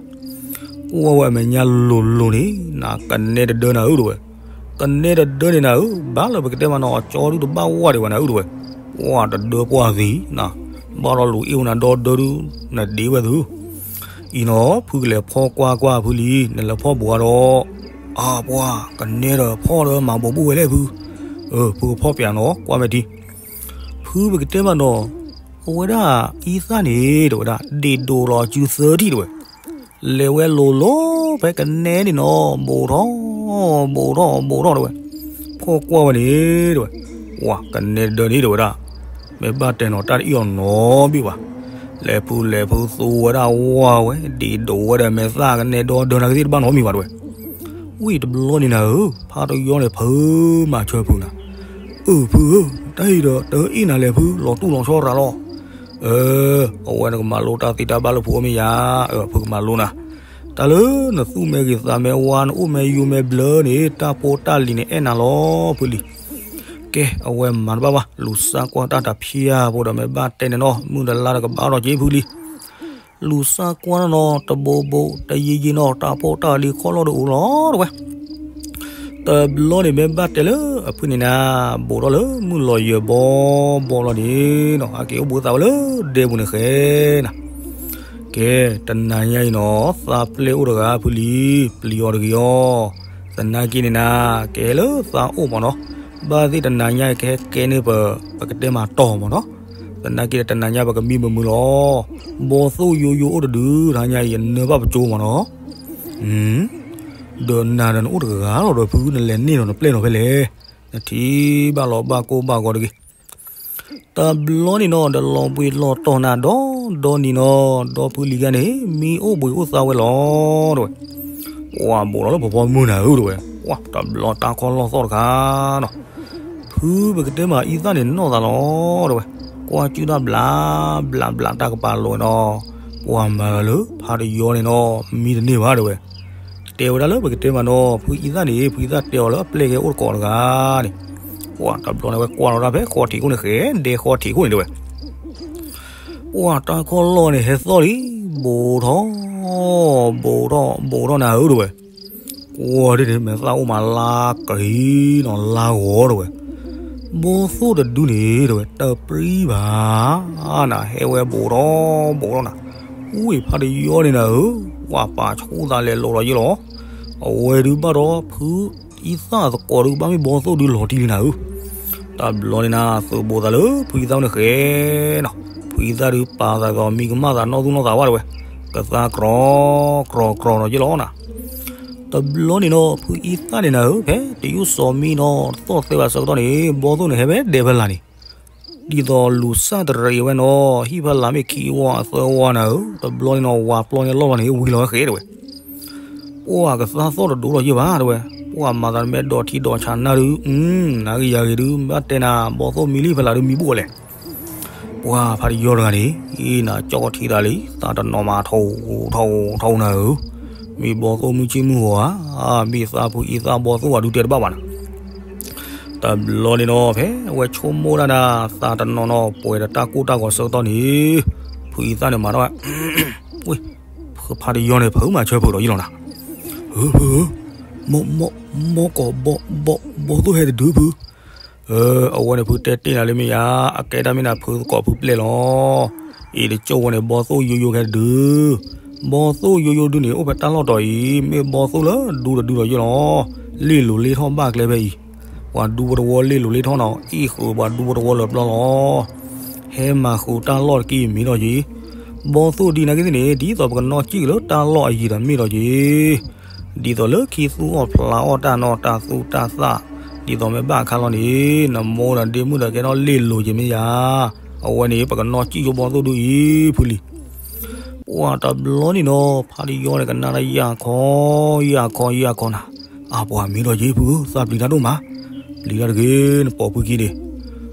ကွၢ်ဝဲအမဲာ်ညါလိၤလိၤန့ၣ် နကနဲတဒၢနၤဧၢ တဲဝဲ. ကနဲတဒၢန့ၣ်နၤဧၢ, ဘၣ်လၢပကတဲမးနီၤ အကၠီဒုတဘၣ်ဝဲဒံးဘၣ်နၤဧၢ တဲဝဲ. ပှၢ်တဒၢပှၢ်သံနၤ, ဘၣ်ဒီးလူၤအ့ၣ်ဝဲနၤဒီဒၢဒု နဒ့ဝဲသု. အံၤနီၤ ဖုကလဲၤဖီၣ်ကွၢ်ကွၢ်ဖုလံၤ, နလဲၤဖီၣ်ဘူးအါဒီး, အါ ပှၢ် ကနဲဒီးဖီၣ်ဒီးမၤဘူးဘူးဝဲလဲၣ်ဖု. ဖုကဖီၣ်ပၠးနီၤ ကွၢ်မဲာ်ထံ. ဖုပကတဲမးနီၤ, အဝဲဒၣ်အံသၣ်န့ၣ် တဲဝဲဒၣ် ဒ့ၣ်ဒိၣ်လီၤစုသၢထံၣ်တဲဝဲ, လဲၤဝဲလိၤလိၤဖဲကနဲန့ၣ်နီၤ ဘူးထီၣ် ဘူးထီၣ် ဘူးထီၣ်တဲဝဲ, ဖီၣ်ကွၢ်ဝဲန့ၣ်တဲဝဲ, ဝါ ကနဲတဒၢန့ၣ်တဲဝဲဒၣ်, မ့ၢ်ဘၣ်တဲနီၤ တၢ်တအံၣ်အီၤနီတဘ့ၣ်ဘၣ်, လဲၤဖုလဲၤဖုသူဝဲဒၣ်ဝါဝဲ ဒ့ၣ်ဒိၣ်ဝဲဒီးမဲာ်သၣ်ကနဲဒီဒၢနၤကသ့ၣ်တဘၣ်နီတမံၤဘၣ်တဲဝဲ, ဝံၤတဘျီန့ၣ်နၤဧၢ ဖါတယီန့ၣ် ဖုမၤဆၢဖုနၤ, အၢ ဖုဧၢ, တၢ်အံၤဒီးတအ့ၣ်နၤလဲၣ်ဖု လီၤတူၢ်လီၤဆီရၤလီၤ, အၢ အဝဲနကမၤလိတၢ်သ့တၢ်ဘၣ်လၢဖုအိၣ်မ့ၢ်ယါ, အၢ ဖုကမၤလိနၤ, တၢ်လၢနသူၣ်မဲဂ့ၤသးမဲဝါ နအိၣ်မဲယိာ်မဲဘျၢန့ၣ် တၢ်ဖိတၢ်လံၤန့ၣ်အဲၣ်နၤလီၤဖုလံ. ကဲ အဝဲမၤတဘၣ်ဘၣ် လူၤစၢ်ကွၢ်တၢ်တဖၠၣ်ဖိဒီး မ့ၢ်ဘၣ်တဲန့ၣ်နီၤ မုၢ်တလါဒီးကဘၣ်ထီၣ်က့ၤဖုလံ. လူၤစၢ်ကွၢ်နီၤ တဘိဘိ တယံာ်ယံာ်နီၤ တၢ်ဖိတၢ်လံၤခီၣ်လီၢ်ဒီးအိၣ်လီၤတဲဝဲ. တဘျီန့ၣ်မ့ၢ်ဘၣ်တဲလၢအဖုန့ၣ်နၤ, ဘူးထီၣ်လၢမုၢ်လီၤယၢၤဘီဘီလီၤန့ၣ်နီၤ ဟဲက့ၤအိၣ်ဘူးသးဝဲလၢဒဲပူၤန့ၣ်ဃဲနၤ. ကဲ တနၤညါအံၤနီၤ သးပျဲၢ်အိၣ်တဂၤဖုလံ, ပျံၤအီၤတဂ့ၤအီၤ, သနာ်က့န့ၣ်နၤ ကဟဲလၢသးအိၣ်မးနီၤ, ဘၣ်သ့ၣ်တနၤညါအံၤကဟဲကဲန့ၢ်ပ ပကတဲမၤတီၢ်မးနီၤ, သနာ်က့တနၤညါပကမံမုာ်မုာ်လီၤ. ဘီသိၣ်ယိယိအိၣ်တဒု တနၤညါအံၤ ယနၢဘၣ်ပကၠိမးနီၤ. ဒီးနၤဒီးနအိၣ်တဂၤလီၤဒီးဖု နလဲၤန့ၢ်ဒီးနပျဲၢ်နီၤဖဲလဲၣ်, နထံၣ်ဘၣ်လီၤဘၣ်ကိၢ်ဘၣ်ဂီၤတဂ့ၤ. တဘျီန့ၣ်နီၤ ဒီးလီၤဘှံးလီၤတီၤနၤဒီဒီနံၤနီၤ, ဒီဖုလံၤဂၤန့ၣ် မံအိၣ်ဘှံးအိၣ်သါဝဲလီၤတဲဝဲ. ပှၢ်ဘူးထီၣ်လၢဖီဖီမုၢ်နၤဧၢတဲဝဲ, ပှၢ်တဘျီတၢ်ခီၣ်လီၢ်သီၣ်တခါနီၤ, ဖုပကတဲမၤအံသၣ်န့ၣ်နီၢ်သးလီၤတဲဝဲ, ကွၢ်ကၠုၣ်တၢ်ဘျး ဘျးဘျးတၢ်ကပၤလိာ်နီၤ, ပှၢ်မၤလၢဖါတယီန့ၣ်နီၤ မံတန့ၢ်ဘၣ်တဲဝဲ. တဲဝဲဒၣ်လၢပကတဲမၤနီၤ ဖုအံသၣ်န့ၣ် ဖုအံသၣ်တဲအီၤလၢအပျဲၢ်ကဲအိၣ်တကိးတဂၤန့ၣ်, ပှၢ်တဘျီန့ၣ်ဝဲကွၢ်လီၤတၢ်ဖဲဃီထံးခိၣ်န့ၣ်ဃဲ ဒဲဃီထံးခိၣ်န့ၣ်တဲဝဲ. ပှၢ်တၢ်ခီၣ်လီၢ်န့ၣ်ဟဲသီၣ်လံ, ဘူးထီၣ် ဘူးထီၣ် ဘူးထီၣ်နၤဧၢတဲဝဲ, ကွၢ်ဒ်န့ၣ် မဲာ်သၣ်အိၣ်မးလါကရံနီၤ လါဂီၤတဲဝဲ, ဘီသိၣ်တဒုန့ၣ်တဲဝဲ တပြံဘၣ်နၤ ဟဲဝဲဘူးထီၣ် ဘူးထီၣ်နၤ, ဝ့ၢ်ဖါတယီန့ၣ်နၤဧၢ, ပှၢ်ပာ်ဆူၣ်သးလဲၤလိာ်လီၤယ့ၢ်လီၤ, အဝဲဒုးဘၣ်ဒီးဖုအံသၣ်သကိးဒုး ဘၣ်မ့ၢ်ဘီသိၣ်ဒုးလီၤတံၢ်လံနၤဧၢ. တဘျီန့ၣ်နၤ သုးဘူးသးလၢဖုအံသၣ်န့ၣ်ဃဲနီၤ, ဖုအံသၣ်ဒုးပာ်သးဒီးမံကမၣ်သးနီၢ်သူၣ်နီၢ်သးဝဲတဲဝဲ, ကသါကြီ ကြီ ကြီ ဒီးယ့ၢ်လီၤနၤ. တဘျီန့ၣ်နီၤ ဖုအံသၣ်န့ၣ်နၤဧၢ ဖဲတယူၢ်စီၤမံနီၤ တသီၣ်သဲဘၣ်ဆၢကတီၢ်န့ၣ် ဘီသိၣ်န့ၣ်ဟဲဖဲဒဲဖဲလာ်န့ၣ်, ဒ်သိးလူၤစၢ်တရံးဝဲနီၤ ဟံၣ်ဖဲလာ်မ့ၢ်ခံဝီအသၢဝီနၤဧၢ, တဘျီန့ၣ်နီၤ ဝၤပျီန့ၣ်လီၢ်လီၤန့ၣ် ဝံၤလီၤဝဲဃဲတဲဝဲ. ပှၢ်ကသါသီၣ်တဒိၣ်လီၤယ့ၢ်ဘၣ်တဲဝဲ, ပှၢ်မၤသးတမ့ၢ်ဒီးထံဒီးဆးနၢ်ဒုး, နၤဂ့ၤယၤဂ့ၤဒုး ဘၣ်တဲနၤ ဘီသိၣ်မံလံဖဲလာ်ဒုးမံဘူၣ်အီၤလဲၣ်. ပှၢ်ဖါတယီတဂၤန့ၣ် အံၤနၤကၠီၣ်ထံသးလံ သးတနီၤမးထီၣ်ထီၣ်ထီၣ်နၤဧၢ, မ့ၢ်ဘီသိၣ်မုၢ်ဆ့ၣ်မုၢ်ဂီၤဧါ, မ့ၢ်သးဖုအံသၣ်ဘီသိၣ်ဝဲဒုးတဲတဘၣ်ဘၣ်နၤ. တဘျီန့ၣ်နီၤ ဖဲအဝဲဆိကမိၣ်ဒၣ်နၤ သးတနီၤနီၤ ပှဲၤဒီးတၢ်ကိၢ်တၢ်ဂီၤဆၢကတီၢ်န့ၣ်, ဖုအံသၣ်န့ၣ်မၤထီၣ်ဝဲ, ဝ့ၢ်, ဖါတယီန့ၣ် ဖုမၤဆၢဖုဒီးယ့ၢ်လီၤနၤ. ဧၢ, ဧၢ, ဧၢ, မီၢ်ကီး ဘီသိၣ်ဟဲတဒုဖု, အဝဲန့ၣ်ဖုတဲတ့ၢ်နၤလၢမ့ၢ်ယါ, အကဲတၢ်မ့ၢ်နၤဖုသကိးဖုပျဲၢ်လီၤ. အံၤတကၠိၢ်ဝဲန့ၣ် ဘီသိၣ်ယိယိခဲတဒု, ဘီသိၣ်ယိယိဒုန့ၣ် အိၣ်ဖဲတၢ်လီၢ်တီၤအံၤ မ့ၢ်ဘီသိၣ်လၢဒူတဒုဒီးယ့ၢ်လီၤ. လ့ၣ်လိၤလ့ၣ်ထီၣ်ဘၣ်ကျဲဖဲအံၤ, ပှၤဒူဖိတဝီလ့ၣ်လိၤလ့ၣ်ထီၣ်နီၤ အ့ၣ်ဃုာ်ပှၤဒူဖိတဝီလၢပျီလီၤ. ဟဲမၤဃုာ်တၢ်လီၢ်တက့ၢ်မ့ၢ်ဒီးက့ၤ, ဘီသိၣ်ဒ်နၤက့ၤသ့ၣ်န့ၣ် ဒ်သိးပကနီၣ်စံၣ်က့ၤလၢတၢ်လီၢ်အယံၤဒီးမ့ၢ်ဒီးက့ၤ ဒ်သိးလၢခံသူၣ်အီၣ်ဖျးအီၣ်တၢ်နီၤ တၢ်သူတၢ်သၣ်, ဒ်သိးမ့ၢ်ဘၣ်အခါလီၤန့ၣ် နမိၢ်ဒီးဒ့မုၣ်ဒီးကဲထီၣ်လ့ၣ်လိၤက့ၤမ့ၢ်ယါ, အဝဲန့ၣ် ပကနီၣ်စံၣ်ယိဘီသိၣ်ဒုအံၤ ဖုလံ. ပှၢ်တဘျီန့ၣ်နီၤ ဖါတယီန့ၣ်ကနၣ်တၢ်ယၢ်ခီ, ယၢ်ခီ ယၢ်ခီနၤ, အပှၤမ့ၢ်ဒီးက့ၤဖုဧၢ သးပျံၤတၢ်ဒိၣ်မး, ပျံၤတၢ်တဂ့ၤ နပိာ်ဖုခံန့ၣ်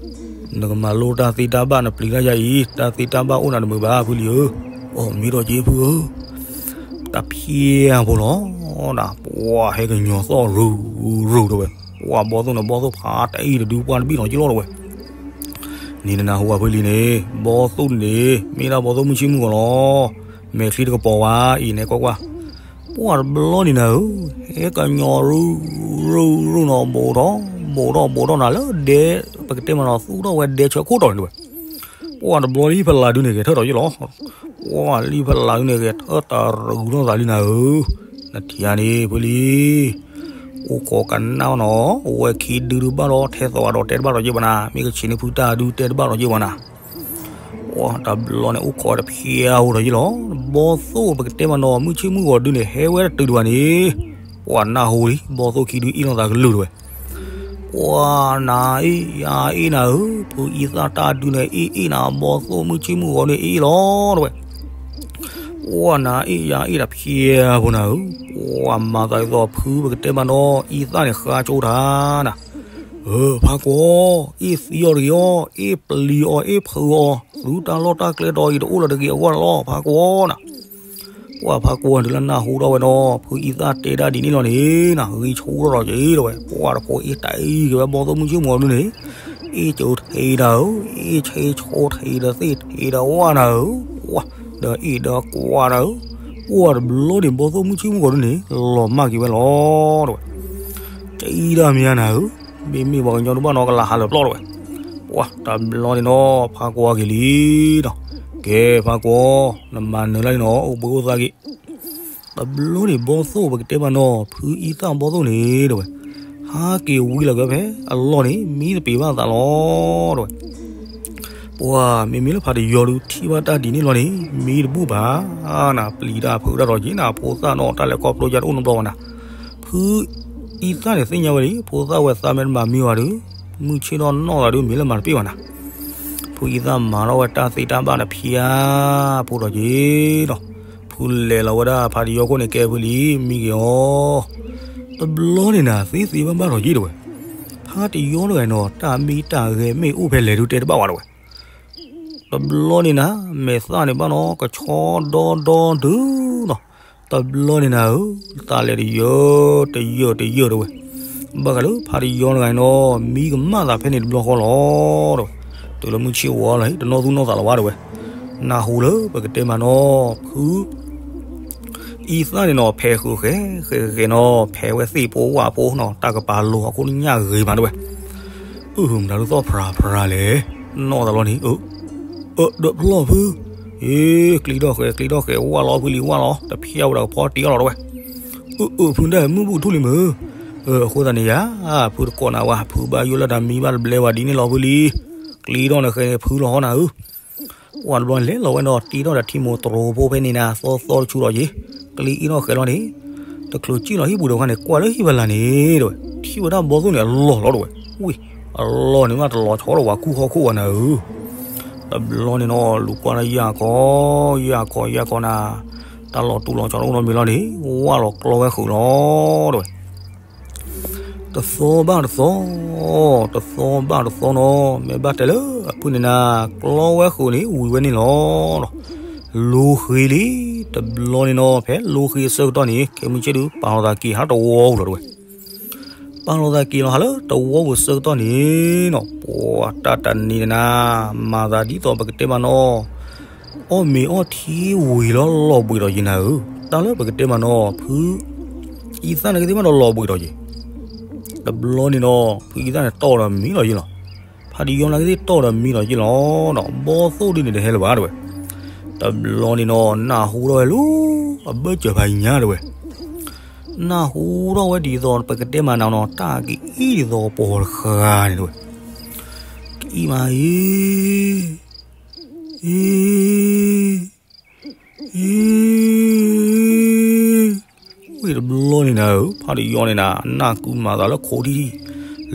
နကမၤလိတၢ်သ့တၢ်ဘၣ် နပျံၤတၢ်ယၤအံၤ တၢ်သ့တၢ်ဘၣ်အိၣ်နၤတမုာ်ဘၣ် ဖုလံဧၢ. အိ မ့ၢ်ဒီးက့ၤဖုဧၢ, တၢ်ဖျဲၣ်ဖိလီၤနၤ, ပှၢ်ဟဲကညီၤသီၣ်ရူၤရူၤတဲဝဲ, ပှၢ်ဘီသိၣ်န့ၣ် ဘီသိၣ်ဖးတအံၤတဒု ပှၢ်တဘ့ၣ်လီၤက့ၤလီၤတဲဝဲ. န့ၣ်နနၢ်ဟူဘၣ်ဖုလံန့ၣ် ဘီသိၣ်န့ၣ် မ့ၢ်ဒၣ်ဘီသိၣ်မုၢ်ဆ့ၣ်မုၢ်ဂီၤလီၤ. မဲာ်ချံတကပီၤဝဲအံၤန့ၣ်ကွၢ်ကွၢ်, ပှၢ်တဘျီန့ၣ်နၤဧၢ, ဟဲကညီၤရူၤရူၤရူၤနီၤ ဘူးထီၣ် ဘူးထီၣ် ဘူးထီၣ်နၤလၢဒဲ, ပကတဲမးနီၤ သူၣ်ထီၣ်ဝဲဒဲဆၢခိၣ်တီၤန့ၣ်တဲဝဲ. ပှၢ်တဘျီလံဖဲလာ်ဒုန့ၣ်ဂဲၤထၢၣ်ဒီးယ့ၢ်လီၤ. ပှၢ်လံဖဲလာ်ဒုန့ၣ်ဂဲၤထၢၣ်တရူၤနီၢ်သးလံနၤဧၢ, နထံၣ်ဧါန့ၣ်ဖုလံ. အိၣ်ခိးကနၣ်နီၤ အဝဲခံဒုဒုးဘၣ်ဒီးထဲသိးဒီးတဲတဘၣ်ဒီးယ့ၢ်ဘၣ်နၤ, မ့ၢ်ကဆံးန့ၢ်ဖုတၢ်ဒုးတဲတဘၣ်ဒီးယ့ၢ်ဘၣ်နၤ. ပှၤတဘျီန့ၣ် အိၣ်ခိးတဖျဲးအိၣ်ဒီးယ့ၢ်လီၤ. ဘီၣ်သိၣ်ပကတဲမးနီၤ မုၢ်ဆ့ၣ်မုၢ်ဂီၤဒုန့ၣ် ဟဲဝဲတတုၤဒံးဘၣ်န့ၣ်, ပှၤနၢ်ဟူလံ ဘီၣ်သိၣ်ခံဒုအ့ၣ်လိာ်သးကလုၢ်တဝဲ. ပှၤနၤအ့ၣ်ယၤအ့ၣ်နၤဧၢ, ဖုအံသၣ်တၢ်ဒုန့ၣ် အ့ၣ်အ့ၣ်နၤ ဘီၣ်သိၣ် မုၢ်ဆ့ၣ်မုၢ်ဂီၤန့ၣ်အ့ၣ်လီၤတဝဲ. ပှၤနၤအ့ၣ်ယၤအ့ၣ်တဖျဲးဖိနၤဧၢ, ပှၤမၤသးဒ်သိးဖုပကတဲမးနီၤ အံသၣ်န့ၣ်ဃါကၠိတၢ်နၤ. ဖါကွီၤ, အ့ၣ်သံအီၤတဂ့ၤအီၤ, အ့ၣ်ပျံၤအီၤ အ့ၣ်ဖုးအီၤ, သုတၢ်လီၢ်တၢ်ကျဲတီၤအံၤတအိၣ်လၢၤတဂ့ၤအဂီၢ်လီၤ ဖါကွီၤနၤ. ပှၤဖါကွီၤတုၤလၢနၢ်ဟူထီၣ်ဝဲဒီး ဖုအံသၣ်တဲဒၣ်ဒ်န့ၣ်လီၤန့ၣ်နၤ ဂံၢ်ဆူၣ်ထီၣ်ဒီးက့ၤတဝဲ, ပှၤတကိးအ့ၣ်တၢ်အံၤက့ၤဝဲ ဘီၣ်သိၣ် မုၢ်ဆ့ၣ်မုၢ်ဂီၤဒုန့ၣ်, အ့ၣ်ကၠိထံးတၢ်ဧၢ, အ့ၣ်ဆ့ဆိထံးဒီးသ့ၣ်ထံးဒီးဝၣ်နၤဧၢ, ပှၤဒီးအ့ၣ်ဒီးကွၢ်နၤဧၢ. ပှၤတဘျီန့ၣ် ဘီၣ်သိၣ် မုၢ်ဆ့ၣ်မုၢ်ဂီၤဒုန့ၣ် လီၤမၢ်က့ၤဝဲလီၤတဝဲ. ကံဒၣ်မ့ၢ်နၤဧၢ, မ့မ့ၢ်ပှၤကညီတဘၣ်နီၤ ကလၤဟးလၢာ်ပျီၢ်တဝဲ. ပှၤတဘျီန့ၣ်နီၤ ဖါကွီၤက့ၤလံဒီး, ကဲဖါကွီၤ, နမၤနၢၤလၢန့ၣ်နီၤ အိၣ်ဘှံးအိၣ်သါက့ၤ. တဘျီန့ၣ် ဘီၣ်သိၣ်ပကတဲမးနီၤ ဖုအံသၣ်ဘီၣ်သိၣ်န့ၣ်တဝဲ, ဟးက့ၤဝံၤလီၤက့ၤဖဲအလီၢ်န့ၣ် မံတပ့ၤဘၣ်သးလီၤတဝဲ. ပှၤမ့မ့ၢ်လၢဖါတယီဒု ထံၣ်ဘၣ်တၢ်ဒ်န့ၣ်လီၤန့ၣ် မံတဘူၣ်ဘၣ်နၤ, ပျံၤတၢ်ဖုးတၢ်ဒီးက့ၤနၤ ဖိသၣ်နီၤ တၢ်လဲၤခီဖျိယါတအိၣ်နီတဘျီဘၣ်နၤ. ဖုအံသၣ်န့ၣ်သ့ၣ်ညါဝဲလံ ဖိသၣ်ဝဲသးမ့ၢ်တမၤမံဘၣ်ဒီး မုၢ်ဆ့ၣ်ထီၣ်နီၢ်သးဒု မ့ၢ်လၢမၤတပ့ၢ်ဘၣ်နၤ. ဖုအံသၣ်မၤထီၣ်ဝဲတၢ်သ့တၢ်ဘၣ်တဖၠါဖိဒီးက့ၤဒီး, ဖုလဲၤလီၤဝဲဒၣ်ဖါတယီခိၣ်န့ၣ် ကဲဖုလံ မံက့ၤအီၤ. တဘျီန့ၣ်နၤ သ့သ့ဘၣ်ဘၣ်ဒီးက့ၤတဝဲ, ဖါတယီတဂၤနီၤ တၢ်မံတၢ်ဂဲၤမ့ၢ်အိၣ်ဖဲလဲၣ်ဒု တဲတဘၣ်ဝဲတဝဲ. တဘျီန့ၣ်နၤ မဲာ်သၣ်န့ၣ်ဘၣ်နီၤ ကဆီဒီဒီတုၤနီၤ, တဘျီန့ၣ်နၤဧၢ, သးလဲၤတယၢၢ်တယၢၢ်တယၢၢ်တဝဲ. ဘၣ်ဃးလၢဖါတယီတဂၤနီၤ မံကမၣ်သးဖဲန့ၣ်တဘျီဃီလီၤတဝဲ. တုၤလၢမုၢ်ဆ့ၣ်ဝီလီၤ တနီၢ်သူၣ်နီၢ်သးလီၤဘၣ်တဝဲ. နၢ်ဟူလၢပကတဲမးနီၤ ဖု အံသၣ်န့ၣ်နီၤ ဖဲးဃုာ်ဃဲၤဃဲၤဃဲၤနီၤ ဖဲးဝဲသ့ၣ်ဖိဝၣ်ဖိနီၤ တၢ်ကပၤလိၤဟီၣ်ခိၣ်ညၣ်ဂ့ၤမးတဝဲ. အၢ မတၤဒုးသီၣ်ဖြးဖြးလဲၣ်, နီၢ်သးလီၤန့ၣ်, အၢ ဒၢးဖျီၣ်ဖု, အ့ ကျံထီၣ်ဃဲၤကျံထီၣ်ဃဲၤ ဝၣ်လီၤဖုလံဝၣ်လီၤ တဖျါဝဲဒၣ်ကဖီတ့ၢ်အီၤလီၤတဝဲ. အၢ အၢ ဖုဒၣ်မုၢ်ဘူၣ်ထူၣ်လံမုၢ်, အဃိသတးန့ၣ်ယါ ဖုတကိးနၤဝဲ ဖုဘၣ်ယိၣ်လၢတၢ်မံဘၣ်တဘျဲဝဲဒ်န့ၣ်လီၤဖုလံ, ကျံထီၣ်န့ၣ်ဃဲၤန့ၣ်ဖုလီၤဟီနၤဧၢ. ပှၤတဘျီန့ၣ်လဲၤလီၤဝဲဒီးတ့ထီၣ်ဒီးထံမိၢ်တရိၤဖိဖဲန့ၣ်နၤ သီသီတဆူလီၤယ့ၣ်, ကျံအ့ၣ်ထီၣ်ဃဲၤလီၤန့ၣ်, တချုးစံၣ်လီၤဟံၣ်ပူၤဒီးခါန့ၣ် ကွၢ်လၢဟံၣ်ဖီလာ်န့ၣ်တဝဲ, ထံၣ်ဝဲဒၣ်ဘီၣ်သိၣ်န့ၣ် အလီၢ်လီၤတဝဲ, ဝံၢ်, အလီၢ်န့ၣ်မးတလီၤဆီဒီးဝဲကူၣ်ဟီၣ်ခိၣ်ဝဲနၤဧၢ. တဘျီန့ၣ်နီၤ လူၤကွၢ်လၢယၢ်ခီ, ယၢ်ခီ ယၢ်ခီနၤ, တၢ်လီၤတူၢ်လီၤဆီတအိၣ်နီတမံၤလီၤန့ၣ် ဝၢ်လီၤကျီဝဲဃုာ်လီၤတဝဲ. တသီဘၣ်တသီ, တသီဘၣ်တသီနီၤ, မ့ၢ်ဘၣ်တဲလၢအဖုၣ်န့ၣ်နၤ, ကျီဝဲဃုာ်န့ၣ် ဝံၤဝဲန့ၣ်လီၤ. လိၤဃ့လံ, တဘျီန့ၣ်နီၤ ဖဲလိၤဃ့အဆၢကတီၢ်န့ၣ် ခဲမုၢ်ဆ့ၣ်ဒုး ပာ်လီၤသးက့ၤဟးတဝီပူၤလီၤတဝဲ. ပာ်လီၤသးက့ၤလီၤဟးလၢတဝီပူၤဆၢကတီၢ်န့ၣ်နီၤ, ပှၤတၢ်တနံၤန့ၣ်နၤ, မၤသးဒ်သိးပကတဲမးနီၤ အီၣ်မ့ၤအီၣ်ထံဝံၤလီၤလီၤဘှံးဒီးယ့ၢ်နၤဧၢ, တၢ်လၢပကတဲမးနီၤ ဖု အံသၣ်န့ၣ်ကသ့ၣ်မးဒီးလီၤဘှံးဒီးယ့ၢ်, တဘျီန့ၣ်နီၤ ဖုအံသၣ်န့ၣ်တီၢ်ဒီးမံလီၤယ့ၢ်လီၤ, ဖါတယီန့ၣ်ကသ့ၣ်တီၢ်ဒီးမံလီၤယ့ၢ်လီၤ, ဘီၣ်သိၣ်ဒ်န့ၣ်တဟဲလၢၤဘၣ်တဝဲ, တဘျီန့ၣ်နီၤ နၢ်ဟူထီၣ်ဝဲလၢ အဘၢၣ်စၢၤဖးညါတဝဲ နၢ်ဟူထီၣ်ဝဲဒ်သိး ပကတဲမးနၤနီၤ တၢ်ကအံၣ်ဒ်သိးပှၤတဃါန့ၣ်တဝဲ, ကအံၣ်မးအံၤ, အံၤ, အံၤ, ဝံၤတဘျီန့ၣ်နၤဧၢ, ဖါတယီန့ၣ်နၤ နၢ်ကုမၤသးလၢခိးထံၣ်,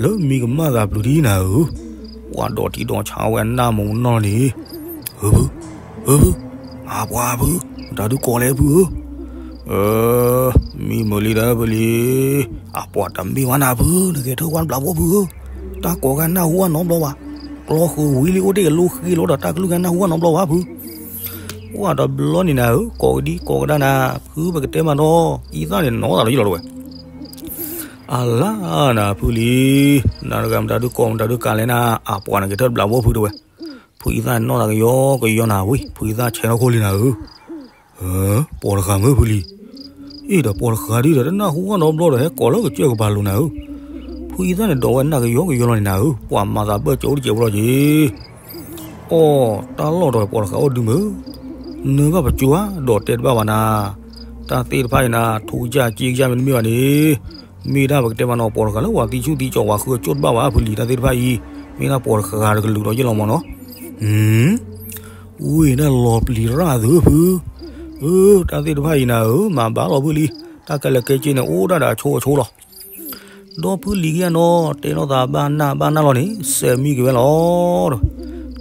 လၢမံကမၣ်သးပျုၤထံၣ်နၤဧၢ, ပှၤဒီးထံဒီးဆါဝဲအနၢ်မူနီၢ်န့ၣ်, ဧၢဖု, ဧၢဖု, အပှၤဖု, တၢ်ဒုးကိးလဲၣ်ဖုဧၢ မံမုာ်လံဒီးဖုလံ, အပှၤတမ့ၢ်ဝဲနၤဖု, နကဲထၢၣ်ဝါတဘျးဘီဖုဧၢ, တၢ်ကိးဂၤနၢ်ဟူဝဲနီတဘျီဘၣ်, ကျီဃုာ်ဝံၤလံအိၣ်တ့ၢ်ကလိဃ့လီၤဒီးတၢ်ကလုၢ်ဂၤနၢ်ဟူဝဲနီတဘျီဘၣ်ဖု, ပှၤတဘျီန့ၣ်နၤဧၢ, ကိးကဒံကိးကဒါနၤ, ဖုပကတဲမးနီၤ, အံသၣ်န့ၣ်နီၢ်သးလီၤယ့ၢ်လီၤတဝဲ အလါနၤဖုလံ, နၤတဂၤမတၤဒုးကိးမတၤဒုးကးလဲၣ်နၤ, အပှၤန့ၣ်ကဲထၢၣ်တဘျးဘီဖုတဝဲ, ဖုအံသၣ်န့ၣ်နီၢ်သးကယီကယီနၤဝံၤ, ဖုအံသၣ်ဆဲးထီၣ်ခိၣ်လံနၤဧၢ, ပှၤတဃါမုၢ်ဖုလံ, အ့ၣ်ဒီးပှၤတဃါဒ်ဒီးတနၢ်ဟူဝဲနီတဘျီဒီး ဟဲကိးလၢကစၢၢ်ကပၤလိၤနၤဧၢ, ဖုအံသၣ်န့ၣ်ဒိးဝဲနၢ်ကယီကယီလီၤန့ၣ်နၤဧၢ, ပှၤမၤသးဘၢၣ်စၢၤအိၣ်တစဲးဖိလီၤက့ၤ အီၣ်တၢ်လီၢ်ဒီးပှၤတဃါအိၣ်ဒုမုၢ်, နၢဘၣ်ပကၠိဧါ, ဒီးတဲတဘၣ်ဘၣ်နၤ, တၢ်သ့ၣ်တဖၣ်အံၤနၤ ထူကစၢ်က့ကစၢ်မ့တမ့ၢ်ဘၣ်န့ၣ်, မ့ၢ်ဒၣ်ပကတဲမးနီၤ ပှၤတဃါလၢပှၤသံဆူၣ်သံကၠီၤ ပှၤဃုအကၠိၣ်တဘၣ်ဘၣ်ဖုလံ, တၢ်သ့ၣ်တဖၣ်အံၤ မ့ၢ်ဒၣ်ပှၤတဃါတကလုာ်ဒီးယ့ၢ်လီၤမးနီၤ, ဝ့ၢ်ဒၣ်လီၤပျံၤရၣ်သုဖု, အၢ တၢ်သ့ၣ်တဖၣ်အံၤနၤဧၢ မၤဘၣ်လီၤဖုလံ, တၢ်ခဲလၢာ်ခဲဆ့န့ၣ် အိၣ်ဒၣ်ဒီးအဆိအဆိလီၤ. ဒီးဖုလံၤခံဂၤနီၤ တဲလိာ်သးဘၣ်နၢ်ဘၣ်နၢ်လီၤန့ၣ် စဲးမံက့ၤဝဲလီၤ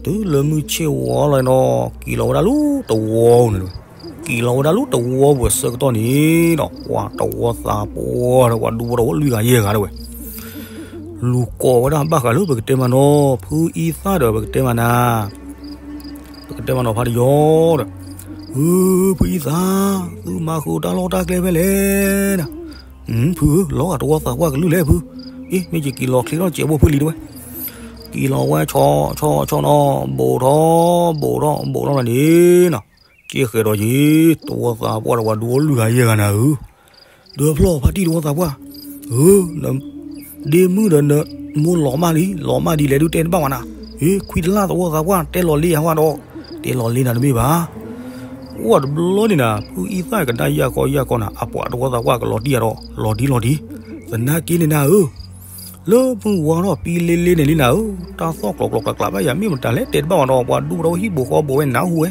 ဒီး တုၤလၢမုၢ်ဆ့ၣ်ဝီလီၤနီၤ က့ၤလီၤဝဲဒၣ်လၢတဝီန့ၣ်လီၤ. က့ၤလီၤဝဲဒၣ်လၢတဝီပူၤအဆၢကတီၢ်န့ၣ်ဒီး ပှၤတဝီသးပှၢ်ဒီးပှၤဒူဖိတဝီလွံၢ်ဂၤယဲၢ်ဂၤဒီးဝဲ လူၤကိးဝဲဒၣ်ဘၣ်ဃးလၢပကတဲမးနီၤ ဖုအံသၣ်ဒီးပကတဲမးနၤ ပကတဲမးနီၤဖါတယီဒီး, အၢ ဖုအံသၣ်, သုမၤဃုာ်တၢ်လီၢ်တၢ်ကျဲဖဲလဲၣ်နၤ, ဖုဧၢ လီၤဂာ်တဝီသးပှၢ်ကလုၢ်လဲၣ်ဖု, အ့ မ့ၢ်က့ၤက့ၤလီၤချ့ထီၣ်စဲးဘိဖုလံၤတဝဲ, က့ၤလီၤဝဲဆီဆီဆီနီၤ ဘိးထီၣ် ဘိးထီၣ် ဘိးထီၣ်လီၤန့ၣ်နီၤ, က့ဃဲးဒီးက့ၤ တဝီသးပှၢ်ဒီးပှၤဒူဖိလွံၢ်ဂၤယဲၢ်ဂၤနၤဧၢ ဒီးဖျီၣ်ဖါတံၢ်တဝီသးပှၢ်, အၢ ဒ့မုၣ်ဒီးနမိၢ်လီၤမၢ်လံ လီၤမၢ်ဒ်လဲၣ်ဒုးတဲတဘၣ်ဝဲနၤ, အ့ ခွံတလၢ်သဝီသးပှၢ် တဲလီၤလံယၤဟါဒီး, တဲလီၤလံနၤတမ့ၢ်ဘၣ်. အိၣ်တဘျီန့ၣ်နၤ ဖုအံသၣ်ကဒါယၢ်ကီယၢ်ကီနၤ အပှၤတဝီသးပှၢ်ကလီၤတံၢ်ယၤဒီး လီၤတံၢ်လီၤတံၢ်, သနာ်က့န့ၣ်နၤဧၢ လၢမုၢ်ဝါထီၣ်ပံလ့လ့န့ၣ်လံနၤဧၢ, တၢ်သီၣ်ကျိးကျိးကျးကျးဘၣ်ယၤ မ့ၢ်မတၤလဲၣ်တဲတဘၣ်ဝဲဒီး ပှၤဒူဖိတဝီဟံၣ်ဘိဃီဘိဝဲနၢ်ဟူဝဲ,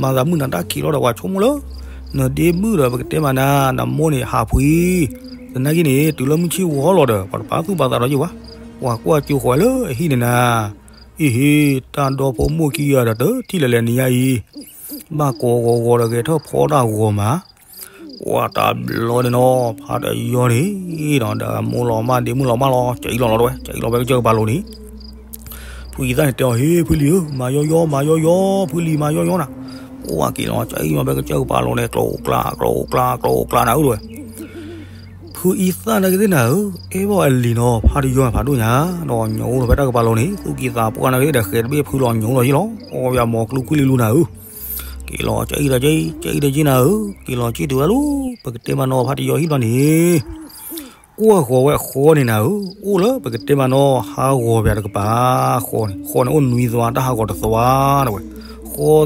မၤသးမုၢ်နၤတၢ်ခံးလီၤဒီး ပှၤဆိကမိၣ်လၢ နဒ့မုၣ်ဒီးပကတဲမးနၤ နမိၢ်န့ၣ်ဟးဖှံ, သနာ်က့န့ၣ် တုၤလၢမုၢ်ဆ့ၣ်ဝီလီၤဒီး ပှၤတပာ်သူၣ်ပာ်သးဒီးယ့ၢ်ဝဲ, ပှၤကွၢ်ကၠိဃီၤဝဲလၢအဟံၣ်န့ၣ်နၤ, အ့ဟ့ တၢ်ဒီဖိမိၢ်ခံဂၤဒီး တထံၣ်လၢၤလဲၤနံၤညါအံၤ, ဘၣ်ကိးဂီၤဂီၤဒီးဂဲၤထၢၣ်ဖီတၢ်ဂီၤမး ပှၤတဘျီန့ၣ်နီၤ ဖါတယီန့ၣ်ဒီး မိၢ်လီၤမၢ်ဒ့မုၣ်လီၤမၢ်လီၤ ကၠံလီၤလီၤတဝဲ ကၠံလီၤဖဲကစၢၢ်ကပၤလိၤန့ၣ်, ဖုအံသၣ်န့ၣ်တဲအီၤ ဟ့ ဖုလံၤဧၢ မၤယီယီ မၤယီယီ ဖုလံၤမၤယီယီနၤ, ပှၤက့ၤလီၤကၠံလီၤဖဲကစၢၢ်ကပၤလိၤန့ၣ် ကျိၤကျါ ကျိၤကျါ ကျိၤကျါနၤဧၢတဝဲ ဖုအံသၣ်နာ်က့သ့ၣ်နၤဧၢ, အဲၣ်ဘၣ်အလံၤနီၤ ဖါတယီဖးဒိၣ်ညါ, ဒီးညိးအိၣ်လီၤဖဲတၢ်ကပၤလိၤန့ၣ် သူၣ်ကံၢ်သးပှၢ်နာ်က့သ့ၣ်ဒီး ဃဲၤတဘ့ၣ်ဖုလီၤညိးအိၣ်လီၤယ့ၢ်လီၤ, အီၣ်ဝဲအမီၤကျူခွံလံလူနၤဧၢ, က့ၤလီၤကၠံတက့ၢ် ကၠံတက့ၢ်နၤဧၢ, က့ၤလီၤကၠံတုၤဝဲလၢ ပကတဲမးနီၤဖါတယီဟံၣ်ဘျီန့ၣ် ကွၢ်ဃီၤဝဲအဃီန့ၣ်နၤဧၢ, အိၣ်လၢပကတဲမးနီၤ ဟးဂီၤပၠးတကပၤ, ဃီန့ၣ် ဃီန့ၣ်အိၣ်နွံသွါ တၢ်ဟးဂီၤတသွါတဝဲ,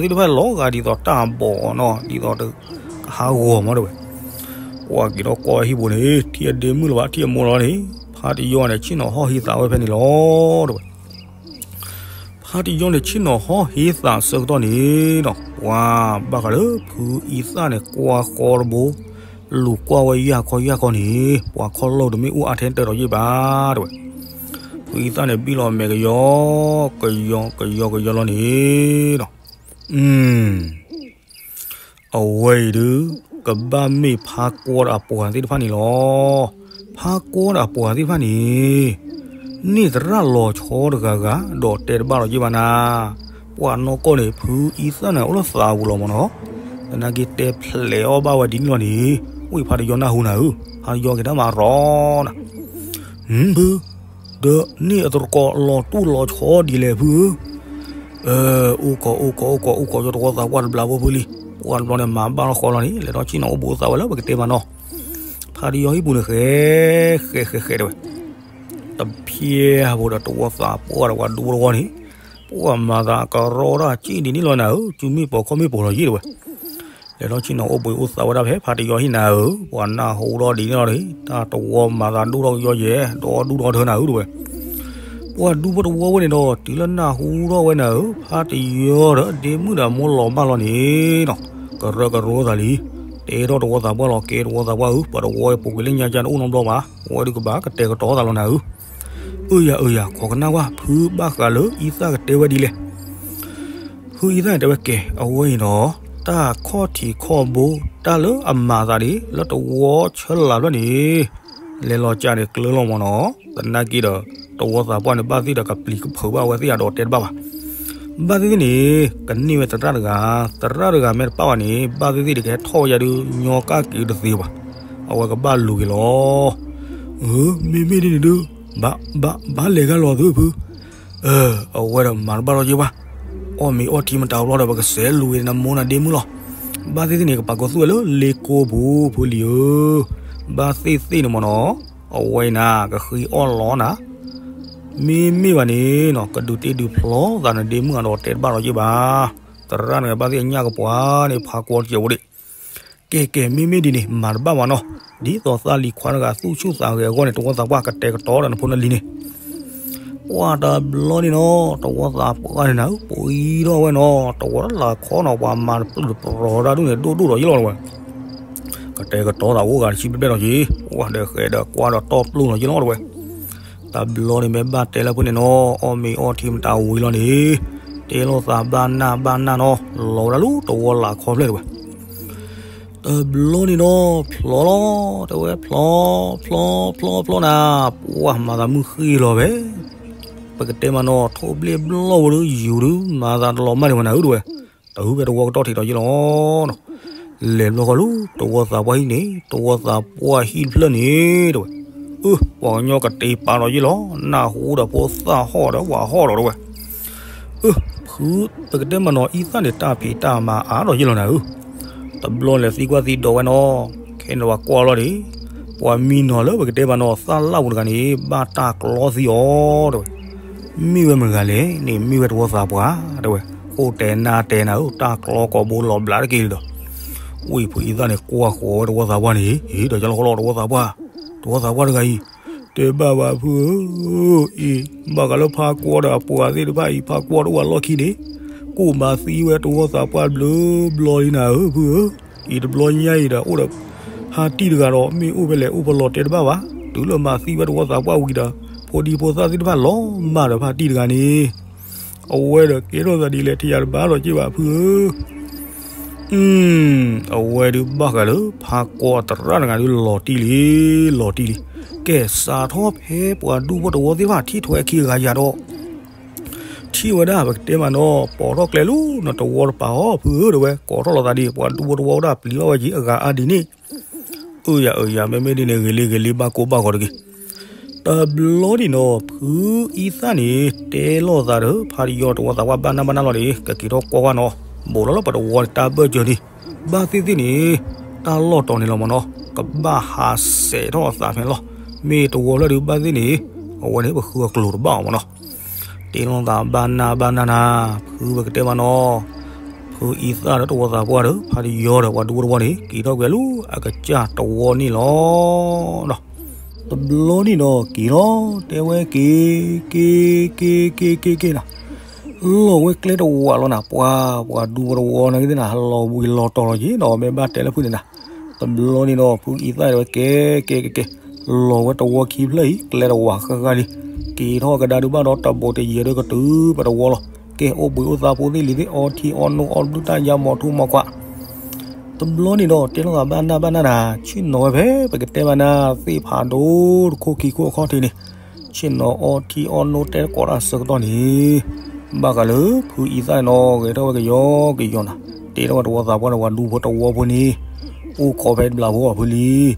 ဃီသ့ၣ်တဖၣ်လီၤဂာ်ဒ်သိးတၢ်ဘီနီၤ ဒ်သိးတကဟးဂီၤမးတဝဲ, ကွၢ်က့ၤဒီးကွၢ်ဝဲဟံၣ်ပူၤန့ၣ် ထံၣ်အဒ့မုၣ်လၢၤဘၣ် ထံၣ်အမိၢ်လီၤန့ၣ်, ဖါတယီန့ၣ် ဆ့ၣ်နီၤဟီၣ်ဟ့သးဝဲဖဲန့ၣ်လီၤတဝဲ ဖါတယီန့ၣ် ဆ့ၣ်နီၤဟီၣ်ဟ့သးဆၢကတီၢ်န့ၣ်ဒီး ပှၤဘၣ်ဃးလၢဖုအံသၣ်န့ၣ် ကွၢ်ဃီတဘိ, လူၤကွၢ်ဝဲယၢ်ခီယၢ်ခီန့ၣ် ပှၤခီၣ်လီၢ်တမ့ၢ်အိၣ်အါထဲတၢ်ဒီးယ့ၢ်ဘၣ်တဝဲ, ဖုအံသၣ်န့ၣ် ဘံၣ်လီၤမဲာ်ကယီ, ကယီကယီကယီလီၤန့ၣ်ဒီး အဝဲအံၤဒုး ကဘၣ်မ့ၢ်ဖါကွီဒီးအပှၤသ့ၣ်တဖၣ်န့ၣ်လီၤ. ဖါကွီဒီးအပှၤသ့ၣ်တဖၣ်န့ၣ် န့ၢ်သရၣ်လီၤဆီတဂၤဂၤ ဒီးတဲတဘၣ်လီၤယ့ၢ်ဘၣ်နၤ, ပှၤနီၢ်ကီၢ်န့ၣ် ဖုအံသၣ်န့ၣ် အိၣ်လၢသးပူၤလီၤမၢ်နီၤ, သနာ်က့တဲဖျဲးအီၣ်ဘၣ်ဝဲဒ်န့ၣ်လီၤန့ၣ်, ဝံၣ်ဖါတယီနၢ်ဟူနၤဧၢ, ဖါတယီက့ၤတၢ်မၤရီနၤ ဖု, ဒီးန့ၢ်အသကိးလီၤတူၢ်လီၤဆီဒ်လဲၣ်ဖုဧၢ, အိၣ်ကီးအိၣ်ကီးအိၣ်ကီးအိၣ်ကီး ယတဝီသးပှၢ်တဘျီဖိဖုလံ, ပှၤတဘျီန့ၣ် မၤဘၣ်လီၤဃီလီၤန့ၣ် လဲၤထီၣ်ဆ့ၣ်နီၤအိၣ်ဘှံးအိၣ်သးဝဲလၢပကတဲမးနီၤ, ဖါတယီဟံၣ်ပူၤန့ၣ် ဃဲဃဲဃဲဃဲတဲဝဲ တဖျဲးဘိဒီးတဝီသးပှၢ်ဒီးပှၤဒူဖိတဝီန့ၣ်, ပှၤမၤသးကရီတၢ်က့ၣ်ဒ်န့ၣ်လီၤနၤဧၢ, စုမ့ၣ်ပိာ်ခီၣ်မ့ၣ်ပိာ်လီၤယ့ၢ်တဲဝဲ, လဲၤထီၣ်ဆ့ၣ်နီၤအိၣ်ဘှံးအိၣ်သးဝဲဒၣ်ဖဲဖါတယီဟံၣ်နၤဧၢ, ပှၤနၢ်ဟူထီၣ်ဒ်န့ၣ်လီၤန့ၣ်, တၢ်တဝီမၤသးဒိၣ်ထီၣ်ကယီယဲၢ်, ဒီဒူၣ်ဒီထၢနၤဧၢတဲဝဲ, ပှၤဒူဖိတဝီဝဲန့ၣ်ဒီး တုၤလၢနၢ်ဟူထီၣ်ဝဲနၤဧၢ, ဖါတယီဒီးဒ့မုၣ်ဒီးမိၢ်လီၤဘၣ်လီၤန့ၣ်နီၤ, ကရၢကရိသးလံ, တဲထီၣ်တဝီသးပှၢ်လီၤ ကဲတဝီသးပှၢ်ဧၢ, ပှၤတဝီပူၤကွံာ်လၢညါကၢ်တအိၣ်နီတဘျီဘၣ်, အဝဲဒုးကဘၣ်ကတဲာ်ကတီၤသးလီၤနၤဧၢ, အၢယၤအၢယၤ ခိးကနၣ်ကွၢ် ဖုဘၣ်ဃးလၢအံသၣ်ကတဲဝဲဒ်လဲၣ် ဖုအံသၣ်န့ၣ်တဲဝဲကဲ အဝဲအံၤဒီး တၢ်ခီၣ်ထံးခီၣ်ဘိ တၢ်လၢအမၤသးဒ် လၢတဝီဆၢလၢ်ဘျီန့ၣ် လဲၤလီၤကၢ်န့ၣ်ကျၢၤလီၤမၢ်နီၤ, သနာ်က့ဒီး တဝီသးပှၢ်န့ၣ် ဘၣ်သ့ၣ်ဒီးကပျံၤကဖုးဘၣ်ဝဲသ့ၣ်ဒီးတဲတဘၣ်ဘၣ်. ဘၣ်သ့ၣ်သ့ၣ်န့ၣ် ကန့ၢ်ဝဲသရၣ်တဂၤ, သရၣ်တဂၤမ့ၢ်တပၣ်ဘၣ်န့ၣ် ဘၣ်သ့ၣ်သ့ၣ်ဒုးကဟဲထီၣ်ဝဲယၤဒုး ညီကၣ်က့ၤတသ့ဘၣ်. အဝဲကဘၣ်လူၤက့ၤလီၤ. မ့မ့ၢ်ဒ်န့ၣ်ဒုး ဘၣ်လဲၤဂၤလီၤသုဖု အဝဲဒီးမၤတဘၣ်လီၤယ့ၢ်ဘၣ်. အီၣ်မ့ၤအီထံမတၤဘျီဒီး ပကစဲးလူၤဝဲနမိၢ်နဒ့မုၣ်လီၤ. ဘၣ်သ့ၣ်သ့ၣ်န့ၣ် ကပာ်ကီၤသူၣ်ဝဲလၢလ့ကိပူၤ ဖုလံၤဧၢ. ဘၣ်သ့ၣ်သ့ၣ်န့ၣ်မၢ်နီၤ, အဝဲအံၤနၤ ကဃ့အီၣ်လီၤနၤ. မ့မ့ၢ်ဘၣ်န့ၣ်နီၤ ကဒုးတ့ဒုးဖျီသးနဒ့မုၣ်အဒီးတဲတဘၣ်လီၤယ့ၢ်ဘၣ်. သရၣ်န့ၣ် ဘၣ်သ့ၣ်အညၣ်ကပှၤန့ၣ် ဖးကွီတစဲးဖိဒံး ကဲကဲ မ့မ့ၢ်ဒ်န့ၣ် မၤတဘၣ်မးနီၤ. ဒ်သိးသးလံၤခွါတဂၤသူၣ်ဆူၣ်သးဂဲၤအဂီၢ်န့ၣ် တဝီသးပှၢ်ကတဲာ်ကတီၤဒီးနဖိနလံၤန့ၣ် ပှၢ်တဘျီန့ၣ်နီၤ တဝီသးပှၢ်န့ၣ်နၤဧၢ ပှံၤထီၣ်ဝဲနီၤ တဝီလၢ်လၢ်ခီနီၤ ပှၤမၤတပျုၢ်တပျီၤတၢ်ဒူၣ်န့ၣ် ဒိၣ်ဒိၣ်ဒီးယ့ၢ်လီၤတဝဲ ကတဲာ်ကတီၤသးအိၣ်ဂၤတဆံဘျဲၣ်ဘျဲၣ်ဒီးက့ၤ ပှၢ်ဒီးဃဲးဒီးကွၢ်ဒီးတီၢ်ပျိၢ်ဒီးယ့ၢ်လီၤတဝဲ တဘျီန့ၣ်မ့ၢ်ဘၣ်တဲလၢဖုန့ၣ်နီၤ အီၣ်မ့ၤအီထံမတၤဝံၤလီၤန့ၣ် တဲလိာ်သးဘၣ်နၢ်ဘၣ်နၢ်နီၤ လီၤဝဲဒၣ်လၢတဝီလၢ်လၢ်ခီဖျၢၣ်တဝဲ တဘျီန့ၣ်ဒီး ဖျီလီၤ တဲဝဲဖျီ ဖျီ ဖျီ ဖျီနၤ ပှၢ်မၤသးမုၢ်ဃ့လီၤဖဲ ပကတဲမးနီၤ ထိၣ်ဘျ့ၣ်ဘျီၣ်ဝဲဒၣ်ယူၤဒုး မၤသးတလီၤမၢ်န့ၣ်ဝဲနၤဧၢတဝဲ တဟုဖဲတဝီကတီၢ်ထံးဒီးယ့ၢ်လီၤနီၤ လဲၤဘျီဃီလၢ တဝီသးပှၢ်ဟံၣ်န့ၣ် တဝီသးပှၢ်ဟံၣ်တဖျၢၣ်န့ၣ်တဝဲ အၢ ပှၤကညီကတ့ၤပာ်ဒီးယ့ၢ်လီၤ နၢ်ဟူဒီးဖိသၣ်ဟီၣ်ဒီးဝၤဟီၣ်ဒီးတဝဲ အၢ ဖု ပကတဲမးနီၤ အံသၣ်န့ၣ် တၢ်ဖံးတၢ်မၤအါဒီးယ့ၢ်လီၤနၤဧၢ တဘျီလဲၤသံကွၢ်သံဒိးဝဲနီၤ ခဲန့ၣ်ပှၤကွၢ်လီၤဒံး ပှၤမံနီၤလၢပကတဲမးနီၤ သၣ်လၣ်ပူၤတဂၤန့ၣ် ဘၣ်တၢ်ကျီသံအီၤတဝဲ မ့ၢ်ဝဲမတၤတဂၤလဲၣ်န့ၣ် မ့ၢ်ဝဲတဝီသးပှၢ်တဝဲ အိၣ်တဲာ်နါတဲာ်နၤဧၢ တၢ်ကျီကိာ်ဘိလီၤဘျးတက့ၢ်လံဒီး ဝံၤဖုအံသၣ်န့ၣ် ကွၢ်ဃီၤဝဲတဝီသးပှၢ်န့ၣ် ဟ့ၣ်ဒီးယလီၤဃီလီၤတဝီသးပှၢ် တဝီသးပှၢ်တဂၤအံၤ တဲဘၣ်ဘၣ်ဖုဧၢ အံၤ ဘၣ်ဃးလၢဖါကွီဒီးအပှၤသ့ၣ်တဖၣ်အံၤ ဖါကွီတအိၣ်အလီၢ်ခံန့ၣ် ကိၣ်မၤသံဝဲတဝီသးပှၢ်ဘျုးဘျီလံနၤဧၢ ဖုဧၢ အံၤတဘျီညါအံၤဒီး အိၣ်ဒီးဖါတံၢ်တဂၤဒီး မ့ၢ်အိၣ်ဖဲလဲၣ်အိၣ်ဖဲလဲၣ်တဲတဘၣ်ဘၣ် တုၤလၢမၤသံဝဲတဝီသးပှၢ်ဝံၤဒီး ဖိဒံဖိသၣ်သ့ၣ်တဖၣ်လီၤမၢ်ဒီးဖါတံၢ်တဂၤန့ၣ် အဝဲဒီးကဲထီၣ်သးဒ်လဲၣ်ထံၣ်ယၤတဘၣ်ဒီးက့ၢ်ဘၣ်ဖုဧၢ အဝဲဒုးဘၣ်ဃးလၢ ဖါကွီသရၣ်တဂၤဒုးလီၤတံၢ်လံ လီၤတံၢ်လံ ကဲစးထီၣ်ဖဲပှၤဒူဖိတဝီသ့ၣ်တဖၣ်ထံၣ်ထွဲခံဂၤယၤဒီး ထံၣ်ဝဲဒၣ်ပကတဲမးနီၤ ပိာ်ထီၣ်ကျဲလၢနတဝီတပၤအီၤ ဖုဧၢ တဝဲ ကိးထီၣ်လိာ်သးဒ် ပှၤဒူဖိတဝီဝဲဒၣ်ပျံၤဘၣ်ဝဲက့ၤအဂၤအါဒ်န့ၣ် အၢ ယၤအၢ ယၤ မ့မ့ၢ်ဒ်န့ၣ် ဂ့ၤလံ ဂ့ၤလံ ဘၣ်ကိၢ်ဘၣ်ဂီၤတဂ့ၤ. တဘျီန့ၣ်နီၤ ဖုအံသၣ်န့ၣ် တဲလိာ်သးဒီး ဖါတယီတဝီသးပှၢ်ဘၣ်နၢ်ဘၣ်နၢ်လီၤန့ၣ် ကက့ၤထီၣ်ကွၢ်ကွၢ်နီၤ ဘူးလီၤလၢပတဝီန့ၣ် တၢ်ဘၢၣ်စၢၤန့ၣ် ဘၣ်သ့ၣ်သ့ၣ်န့ၣ် တၢ်လီၢ်တီၤန့ၣ်လီၤမးနီၤ ကဘၣ်ဟးစဲးထီၣ်အသးဖဲန့ၣ်လီၤ. မ့ၢ်တဝီဖျၢၣ်ဒုးဘၣ်သ့ၣ်န့ၣ် အဝဲန့ၣ် ပဃုအကျိၤတဘၣ်အီၤမးနီၤ တဲလိာ်သးဘၣ်နၢ်ဘၣ်နၢ်နၤ ဖုပကတဲမးနီၤ ဖုအံသၣ်ဒီးတဝီသးပှၢ်ဒီး ဖါတယီဒီးပှၤဒူဖိတဝီန့ၣ် က့ၤထီၣ်ကွံာ်လၢအကစၢ်တဝီန့ၣ်လီၤ. တဘျီန့ၣ်နီၤ က့ၤလီၤ တဲဝဲက့ၤ က့ၤ က့ၤ က့ၤ က့ၤ က့ၤနီၤ လီၤဝဲကျဲတဝးလီၤနၤ ပှၤ ပှၤဒူဖိတဝီန့ၣ်က့ၤသ့ၣ်နၤ လီၤဝံၤလီၤတီၤလီၤက့ၤနီၤ မ့ၢ်ဘၣ်တဲလၢဖုန့ၣ်နၤ တဘျီန့ၣ်နီၤ ဖုအံသၣ်တဲဝဲ ကဲ ကဲ ကဲ ကဲ လီၤဝဲတဝီခံဖျၢၣ်အံၤ ကျဲတဝးဃၣ်ဃၣ်လံ က့ၤထီၣ်ကဒါဒုးဘၣ်ဒီးတဘိးတယံၤဒုးကတုၤပတဝီလီၤ. ကဲ အိၣ်ဘှံးအိၣ်သါဖိသ့ၣ်လံၤသ့ၣ် အီထံအီနိအီဘျုးတၢ်ညါ မီၤထူမီၤခွး တဘျီန့ၣ်ဒီး တဲလိာ်သးဘၣ်နၢ်ဘၣ်နၢ်နၤ ဆ့ၣ်နီၤဝဲဖဲ ပကတဲမးနၤ သ့ၣ်ဖးဒိၣ်တခိၣ်ခံခိၣ်အခီၣ်ထံးန့ၣ် ဆ့ၣ်နီၤအီထံအီနိတဲတကိးတၢ်ဆၢကတီၢ်န့ၣ် ဘၣ်ဃးလၢဖုအံသၣ်နီၤ ဂဲၤထီၣ်ဝဲကယီကယီနၤ တဲထီၣ်ဝဲတဝီသးပှၢ်န့ၣ် ပှၤဒူဖိတဝီဖိန့ၣ် အိၣ်ခိးဖဲတဘျးဖိအီၤ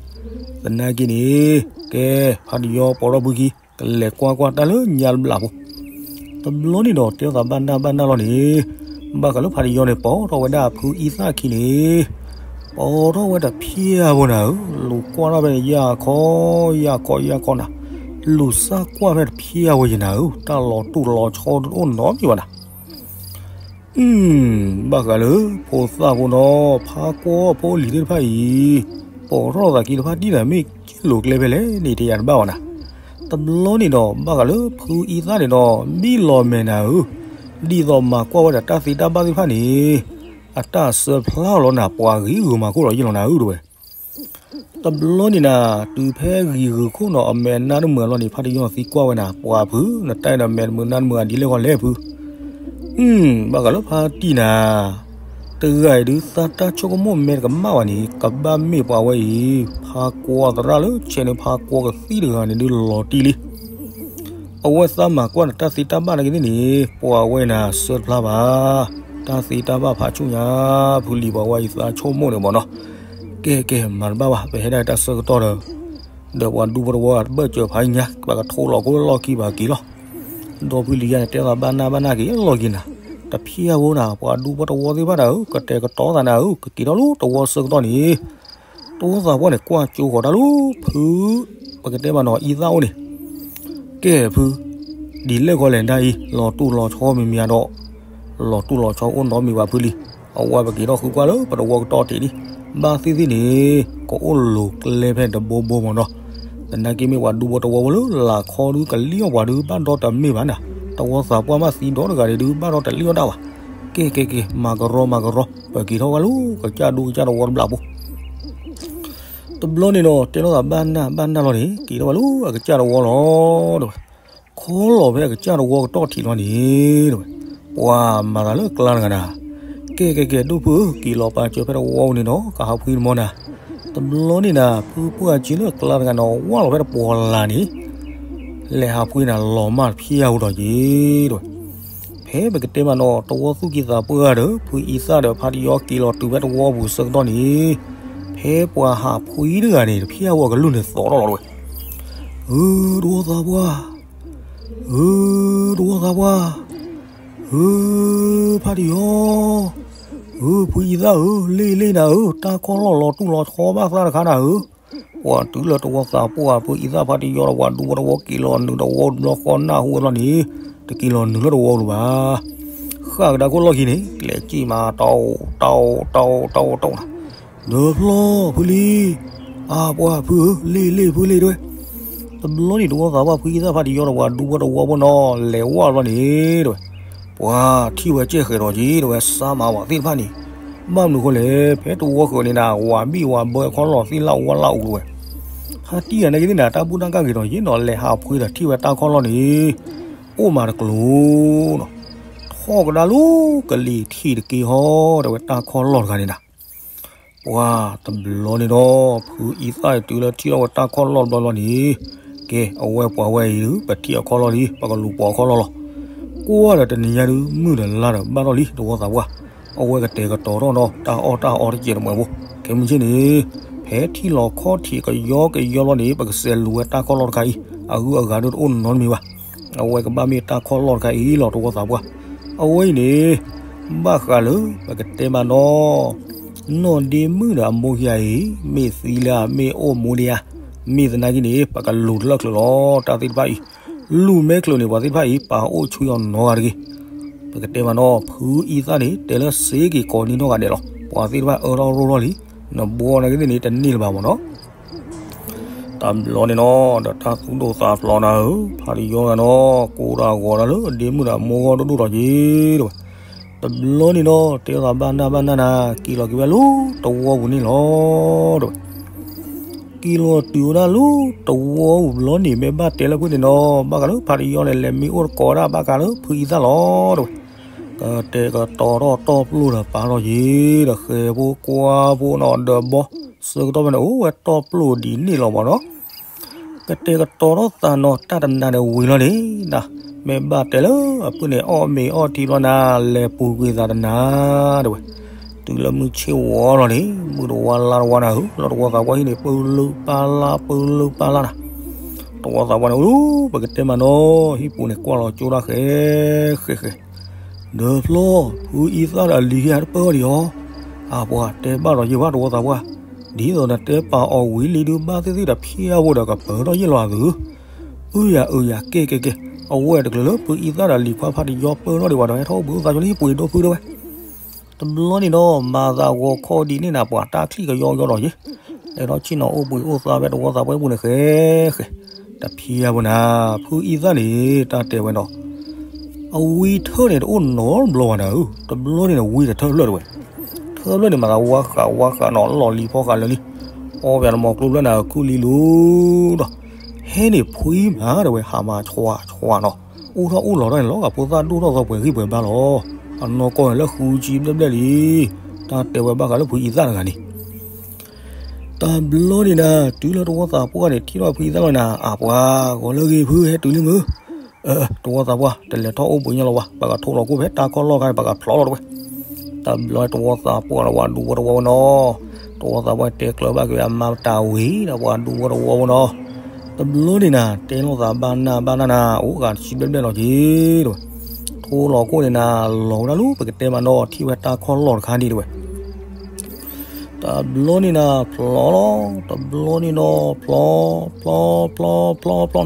ဖုလံ သနာ်က့န့ၣ် ကဲ ဖါတယီပိာ်ထီၣ်ဖုခံ ကလဲၤကွၢ်ကွၢ်တၢ်လၢညါတဘျးဖိ တဘျီန့ၣ်ဒီး တဲလိာ်သးဘၣ်နၢ်ဘၣ်နၢ်လီၤန့ၣ် ဘၣ်ဃးလၢဖါတယီန့ၣ် ပိာ်ထီၣ်ဝဲဒၣ်ဖုအံသၣ်ခံန့ၣ် ပိာ်ထီၣ်ဝဲတဖျၢၣ်ဖိနၤဧၢ လူၤကွၢ်ထီၣ်ဖဲန့ၣ် ယၢ်ခီ ယၢ်ခီ ယၢ်ခီနၤ လူၤစၢ်ကွၢ်ဖဲတဖျၢၣ်ဖိယနၤဧၢ တၢ်လီၤတူၢ်လီၤဆီတအိၣ်နီတမံၤဘၣ်နၤ ဘၣ်ဃးလၢဖိသၣ်ဖိနီၤ ဖါကွီဖိလံၤသ့ၣ်တဖၣ်အံၤ ပိာ်ထီၣ်သးခံတဖၣ်ဒ်နၤမ့ၢ်က့ၢ်လိာ်ကျဲဖဲလဲၣ်န့ၣ် တယၤတဘၣ်ဘၣ်နၤ တဘျီန့ၣ်ဒီး ဘၣ်ဃးလၢဖုအံသၣ်န့ၣ်ဒီး ဘံၣ်လီၤမဲာ်နၤဧၢ ဒ်သိးမၤကွၢ်ဝဲဒၣ်တၢ်သ့တၢ်ဘၣ်သ့ၣ်တဖၣ်န့ၣ် အတၢ်စၢဖျါအီၤလီၤနၤ ပှၤဂ့ၤဂုာ်မၤခိၣ်လီၤယ့ၢ်လီၤနၤဧၢတဝဲ တဘျီန့ၣ်နၤ တုၤဖဲဂံၢ်ဂုာ်ခိၣ်နီၤ အမဲာ်နါတမုာ်အလီၢ်န့ၣ် ဖါတယီသံကွၢ်ဝဲနၤ ပှၤဖု နတၢ်အံၤဒီးမဲာ်တမုာ်နါတမုာ်အဒ်လဲၣ်ဃီလဲၣ်ဖု ဘၣ်ဃးလၢဖါတံၢ်နၤ တဂၤအံၤဒုးသးတၢ်ဆိကမိၣ်မဲာ်တကမၣ်ဘၣ်န့ၣ် ကဘၣ်မ့ၢ်ပှၤဝဲအံၤ ဖါကွီသရၣ်လၢဆဲးန့ၣ်ဖါကွီကသံၣ်တဂၤန့ၣ်ဒုးလီၤတံၢ်လံ အဝဲသးမၤကွၢ်နတၢ်သ့တၢ်ဘၣ်နာ်က့သ့ၣ်န့ၣ် ပှၤဝဲနၤစၢတဖျါဘၣ် တၢ်သ့တၢ်ဘၣ်ဖးဆူၣ်ညါ ဖုလံၤပှၤဝဲအံၤသးဆိကမိၣ်န့ၣ်မးနီၤ ကဲကဲ မၤတဘၣ်ဘၣ် ပဟဲဒၣ်တၢ်ဆၢကတီၢ်ဒီး ဒီးပှၤဒူဖိတဝီတဘၢၣ်စၢၤဖးညါ ပကထိးလီၤကိလီၢ်ခံဘၣ်က့ၤလီၤ ဒီဖုလံၤယါန့ၣ် တဲသးဘၣ်နၢ်ဘၣ်နၢ်က့ၤလီၤက့ၤနၤ တဖျၢၣ်ဖိနၤ ပှၤဒူဖိတဝီသ့ၣ်တဖၣ်နၤဧၢ ကတဲာ်ကတီၤသးနၤဧၢ ကက့ၤထီၣ်လၢတဝီဆၢကတီၢ်န့ၣ် တဝီသးပှၢ်န့ၣ် ကွၢ်ကၠိဃီၤတၢ်လၢဖု ပကတဲမးနီၤ အံသၣ်အိၣ်န့ၣ် ကဲဖု ဒ်လဲၣ်ဃီလဲၣ်ဒၣ်အံၤ လီၤတူၢ်လီၤဆီမံၤမံၤဒီး လီၤတူၢ်လီၤဆီအိၣ်နီတမံၤဘၣ်ဖုလံ အဝဲပက့ၤထီၣ်ဃုကွၢ်လၢပတဝီကတီၢ်တ့ၢ်လံ ဘၣ်သ့ၣ်သ့ၣ်န့ၣ် ကအိၣ်လိၤကျဲဖဲတဘိဘိမးနီၤ ပ သနာ်က့မ့ၢ်ပှၤဒူဖိတဝီဖိလၢလာ်ခီဒုးကလံၣ်အီၣ်ပှၤဒုး ဘၣ်ဒီးတမ့ၢ်ဘၣ်နၤ, တဝီသးပှၢ်မးသံဒီတဂၤန့ၣ်ဒုး ဘၣ်ဒီးတလံၣ်အီၣ်ဒၣ်ဘၣ်. ကဲကဲကဲ မၤကရီမၤကရီ, ပက့ၤထီၣ်ဝဲလၢကစၢ်ဒူကစၢ်တဝီတဘျီဖိ တဘျီန့ၣ်ဒီး တဲလိာ်သးဘၣ်နၢ်ဘၣ်နၢ်လီၤန့ၣ် က့ၤထီၣ်ဝဲလၢအကစၢ်တဝီလီၤ တဲဝဲ. ခီလီၤဖဲအကစၢ်တဝီကတီၢ်ထံးလီၤန့ၣ် တဲဝဲ, ပှၤမၤသးလၢအကျါတဂၤနၤ, ကဲကဲကဲ ဒိၣ်ဖုဧၢ က့ၤလီၤပာ်စၢၤဖဲတဝီပူၤန့ၣ်ဒီး ကဟးဖှံတမီနၤ. တဘျီန့ၣ်နၤ ဖုပှၢ်ကၠံလၢအကျါတဂၤန့ၣ် ဝၢ်လီၤဖဲတပီၤလၢ်န့ၣ် လဲၤဟးဖှံနၤလီၤမၢ်တဖျၢၣ်ဧိၤဒီးက့ၤ တဲဝဲ. ဖဲပကတဲမးနီၤ တဝီသူၣ်ကံၢ်သးပှၢ်ဒီး ဖုအံသၣ်ဒီး ဖါတယီက့ၤလီၤတုၤဖဲတဝီပူၤဆၢကတီၢ်န့ၣ် ဖဲပှၤဟးဖှံတဂၤန့ၣ် တဖျၢၣ်ဧိၤအကလုၢ်န့ၣ်သီထီၣ်လီၤတဲဝဲ. ဧၢ တဝီသးပှၢ်, ဧၢ တဝီသးပှၢ်, ဧၢ ဖါတယီ, ဧၢ ဖုအံသၣ်ဧၢ, လ့ၣ်လ့ၣ်နၤဧၢ, တၢ်ခီၣ်လီၢ်လီၤတူၢ်လီၤဆီဘၣ်သၣ်တခါနၤဧၢ. ပှၤတုၤလၢတဝီသးပှၢ် ဖုအံသၣ်ဖါတယီဒီး ပှၤဒူဖိတဝီက့ၤလီၤနုာ်တဝီတဘျီဃီနၢ်ဟူဝဲဘျီန့ၣ် တက့ၤလီၤနုာ်လၢတဝီပူၤလၢၤဘၣ်. ဃၣ်ကဒါခိၣ်လီၢ်ခံန့ၣ် လဲၤစံၣ်မး တၢ်အိၣ် တၢ်အိၣ် တၢ်အိၣ် တၢ်အိၣ် တၢ်အိၣ်နၤ, ဒီးဖျီ ဖုလံ, အါပှၤဖုဧၢ, လ့ၣ်လ့ၣ်ဖုလ့ၣ်တဲဝဲ. တဘျီန့ၣ် တဝီသးပှၢ် ဖုအံသၣ်ဖါတယီဒီး ပှၤဒူဖိတဝီဖိနီၤ လဲၤဝဲဘျီန့ၣ်တဲဝဲ ပှၤထံၣ်ဝဲကဲဃဲၤဒီးက့ၤတဲဝဲ စါမးဝဲသ့ၣ်တဖၣ်န့ၣ်, ဘၣ်မနုၤဃိလဲၣ် ဖဲတဝီဃၢၤန့ၣ်နၤ ဝၤဘံၣ်ဝၤဘၢခီလီၤသ့ၣ်လၣ်ဝါလၣ်အူလီၤဝဲ, ဟးတံၢ်ယၤနာ်က့သ့ၣ်နၤ တၢ်ဘူၣ်တၢ်ကၢ်ဂ့ၤဒီးက့ၤနီၤ လဲၤဟးဖှံဒီးထံၣ်ဝဲတၢ်ခီၣ်လီၢ်န့ၣ် အိၣ်မးတကျိၤနီၤ, ထီၣ်ကဒါလၢကလံၤထံးတက့ၢ်ဟီ တဲဝဲတၢ်ခီၣ်လီၢ်တခါန့ၣ်နၤ ပှၤတဘျီန့ၣ်ဒီး ဖုအံသၣ်တုၤလၢထံၣ်ထီၣ်ဝဲတၢ်ခီၣ်လီၢ်တဘျီဘျီန့ၣ်, ကဲ အဝဲပှၤဝဲအံၤဒုး ပထံၣ်အခီၣ်လီၢ်လံ ပကလူၤပိာ်အခီၣ်လီၢ်လီၤ. ကွၢ်ဒီးတနံၤညါဒုး မုၢ်ဒီးလါဒီးဘၣ်ထီၣ်လံ တဝီသးပှၢ်, အဝဲကတဲာ်ကတီၤထီၣ်နီၤ တၢ်အီၣ်တၢ်အီတကဲးတမှဲးဖိ, ခဲမုၢ်ဆ့ၣ်န့ၣ် ဖဲထံၣ်လီၤခီၣ်ထံးကယီကယီဘျီန့ၣ် ပကစဲးလူၤဝဲတၢ်ခီၣ်လီၢ်တခါအံၤ အဂုၤအဂၤဒုးတအိၣ်နီတမံၤဘၣ်. အဝဲကဘၣ်မ့ၢ်တၢ်ခီၣ်လီၢ်တခါအံၤလီၤ တဝီသးပှၢ်. အဝဲအံၤန့ၣ် ဘၣ်ဃးလၢ ပကတဲမးနီၤ နီၢ်ဒ့မုၣ်ဒီးအမိၢ်ခံဂၤအံၤ မ့ၢ်သံလၢအမ့ၢ်အိၣ်မူဒံးဧါ, မ့ၢ်သနာ်က့န့ၣ် ပကလူၤတလၢချုးလီၤ တၢ်သ့ၣ်တဖၣ်အံၤ, လူၤမဲချုးန့ၣ် ပှၤသ့ၣ်တဖၣ်အံၤ ပာ်အိၣ်ဆူၣ်အီၤနီတဂၤတဂ့ၤ. ပကတဲမးနီၤ ဖုအံသၣ်န့ၣ် တဲလၢစ့က့ၤကိးနံၤနီၢ်ဂၤဒဲးလီၤ. ပှၤသ့ၣ်တဖၣ်အၢထီၣ်ရိၣ်ထီၣ်လံ, နဘှီနာ်က့သ့ၣ်န့ၣ် တန့ၢ်လၢၤဘၣ်မးနီၤ တဘျီန့ၣ်နီၤ ဒီးတၢ်သူၣ်ဒိၣ်သးဖျိးနၤဧၢ, ဖါတယီဂၤနီၤ ကိးတၢ်ဂီၤတၢ်လၢဒ့မုၣ်ဒီးအမိၢ်ဂီၢ်ဒိၣ်ဒိၣ်ထီၣ်က့ၤ တဲဝဲ. တဘျီန့ၣ်နီၤ တဲသးဘၣ်နၢ်ဘၣ်နၢ်နၤ က့ၤလီၤက့ၤဝဲလၢတဝီပူၤန့ၣ်လီၤ တဲဝဲ. က့ၤလီၤတုၤဝဲဒၣ်လၢတဝီပူၤဘျီန့ၣ် မ့ၢ်ဘၣ်တဲလၢဖုန့ၣ်နီၤ ဘၣ်ဃးလၢဖါတယီန့ၣ် လဲၤမ့ၢ်အိၣ်တကိးဒၣ်ဘၣ်ဃးလၢဖုအံသၣ်လီၤ တဲဝဲ. ကတဲာ်ကတီၤထီၣ်တီၢ်ပျိၢ်ဒီးပာ်ထီၣ်က့ၤ ဒီးဃဲၤဖိကွၢ်ဖိနီၤ ဒီးဘီ ဆၢကတီၢ်ဖဲန့ၣ် အိၣ်ဝဲတီၢ်ပျိၢ်ဒ်န့ၣ်လီၤမးနီၤ ကတဲာ်ကတီၤထီၣ်သးနီၤ တၢ်တနၤန့ၣ်ဝံၤလီၤန့ၣ်နၤ, မ့ၢ်ဘၣ်တဲလၢအပုၢ်န့ၣ် အီၣ်မ့ၤအီၣ်ထံဘျီနၤ လဲၤပူၤကွံာ်သးတနၤ တဲဝဲ. တုၤလၢမုၢ်ဆ့ၣ်ဝီလီၤန့ၣ် မုၢ်တဝါလါတဝါနၤဧၢ လီၤတဝီသးပှၢ်ဟံၣ်န့ၣ် ပၢလုၢ်ပၢ်လါ ပၢလုၢ်ပၢ်လါနၤ, တဝီသးပှၢ်န့ၣ် အိၣ်လၢပကတဲမးနီၤ ဟံၣ်ပူၤန့ၣ် ကွၢ်လီၤကၠိဒၣ်ဃဲ ဃဲဃဲ ဒီးဖျီ ဖုအံသၣ်ဒီးအလံၤခံဂၤတပၢၢ်အီၤဒံးဧါ, အပှၤတဲဘၣ်ဒီးယဘၣ်တဝီသးပှၢ်, ဒ်သိးနတဲပာ်အီၤဝံၤလံဒုး ဘၣ်သ့ၣ်သ့ၣ်ဒီးဖျါဝဲဒီးကပၢၤထီၣ်ယ့ၢ်လီၤအသု, အုယၤအုယၤ ကဲကဲကဲ, အဝဲတကျၢၤလၢဖုအံသၣ်ဒီးလံၤခွါဖါတယီပၢၢ်ထီၣ်ဒံးဝဲဒီး ဟဲထီၣ်အိၣ်ဘှံးအိၣ်သါကၠီလံ ပှ့ၤဒိၣ်ဖုတဲဝဲ တဘျီန့ၣ်ဒီး မၤသးဂီၤခီဒ်န့ၣ်နၤ ပှၤတၢ်ချံၣ်ကယီကယီဒီးယ့ၣ်, လဲၤထီၣ်ဆ့ၣ်နီၤအိၣ်ဘှံးအိၣ်သါဖဲတဝီသးပှၢ်ပူၤန့ၣ်ဃဲဃဲ, တဖံးယၤပူၤနၤ, ဖုအံသၣ်န့ၣ် တၢ်တဲဝဲဒီး အဝံထၢၣ်န့ၣ်တအိၣ်နီတဘျီဘၣ်နၤဧၢ, တဘျီန့ၣ်နဝံတထၢၣ်ဖျၢၣ်တဲဝဲ, ထၢၣ်ဖျၢၣ်န့ၣ်မၤသးဝါဃးဝါဃးနီၤ လီၢ်လံၤဖီဃးလၢာ်လံ, အီၣ်ဝဲနမီၤကျိဖျၢၣ်နၤခုၣ်လံလူဒီး, ဟဲန့ၣ်ဖှံမးတဲဝဲ ဟးမၤဆွးဆွးနီၤ, အိၣ်ထီၣ်အိၣ်လီၤထီၣ်န့ၣ်လီၤဂာ်ဖိသၣ်ဒိၣ်ထီၣ်သီပှဲၤဂံၢ်ပှဲၤဘါလီၤ, အနီၢ်ကီၢ်န့ၣ်လၢဃုကၠံဘျဲၣ်ဘျဲၣ်လံ, တၢ်တဲဝဲဘၣ်ဃးလၢဖုအံသၣ်တဂၤန့ၣ် တဘျီန့ၣ်နၤ, တုၤလၢတဝီသးပှၢ်န့ၣ် ထံၣ်ထီၣ်ဖုအံသၣ်လီၤနၤ, အပှၤ ဂီၤလၢဂ့ၤဖုဟဲတုၤလံမုၢ်, တဝီသးပှၢ် တလဲၤထီၣ်အိၣ်ဘှံးညါလီၤဝဲ, ပကထိးလီၤကိၣ်ဖဲတၢ်ခီၣ်လီၢ်ခါန့ၣ် ပကဖျီလီၤတဲဝဲ, တဘျီတဝီသးပှၢ်ဒီးပှၤဒူဖိတဝီဖိနီၤ, တဝီသးပှၢ်တဲကျၢၤဘၣ်က့ၤအမါတၢ်ဝံၤဒီးပှၤဒူဖိတဝီဖိနီၤ, တဘျီန့ၣ်နၤ တဲလိာ်သးဘၣ်နၢ်ဘၣ်နၢ်နၤ အိၣ်ဂၤတဆံဘျဲၣ်ဘျဲၣ်လီၤက့ၤတဲဝဲ, ထိးလီၤကိၣ်န့ၣ်နၤ လီၤဝဲဒၣ်လၢပကတဲမးနီၤ ထံၣ်ဝဲတၢ်ခီၣ်လီၢ်တခါဒံးတဲဝဲ တဘျီန့ၣ်နၤ ဖျီလီၤ, တဘျီန့ၣ်နီၤ ဖျီ, ဖျီ, ဖျီ, ဖျီ, ဖျီနၤ,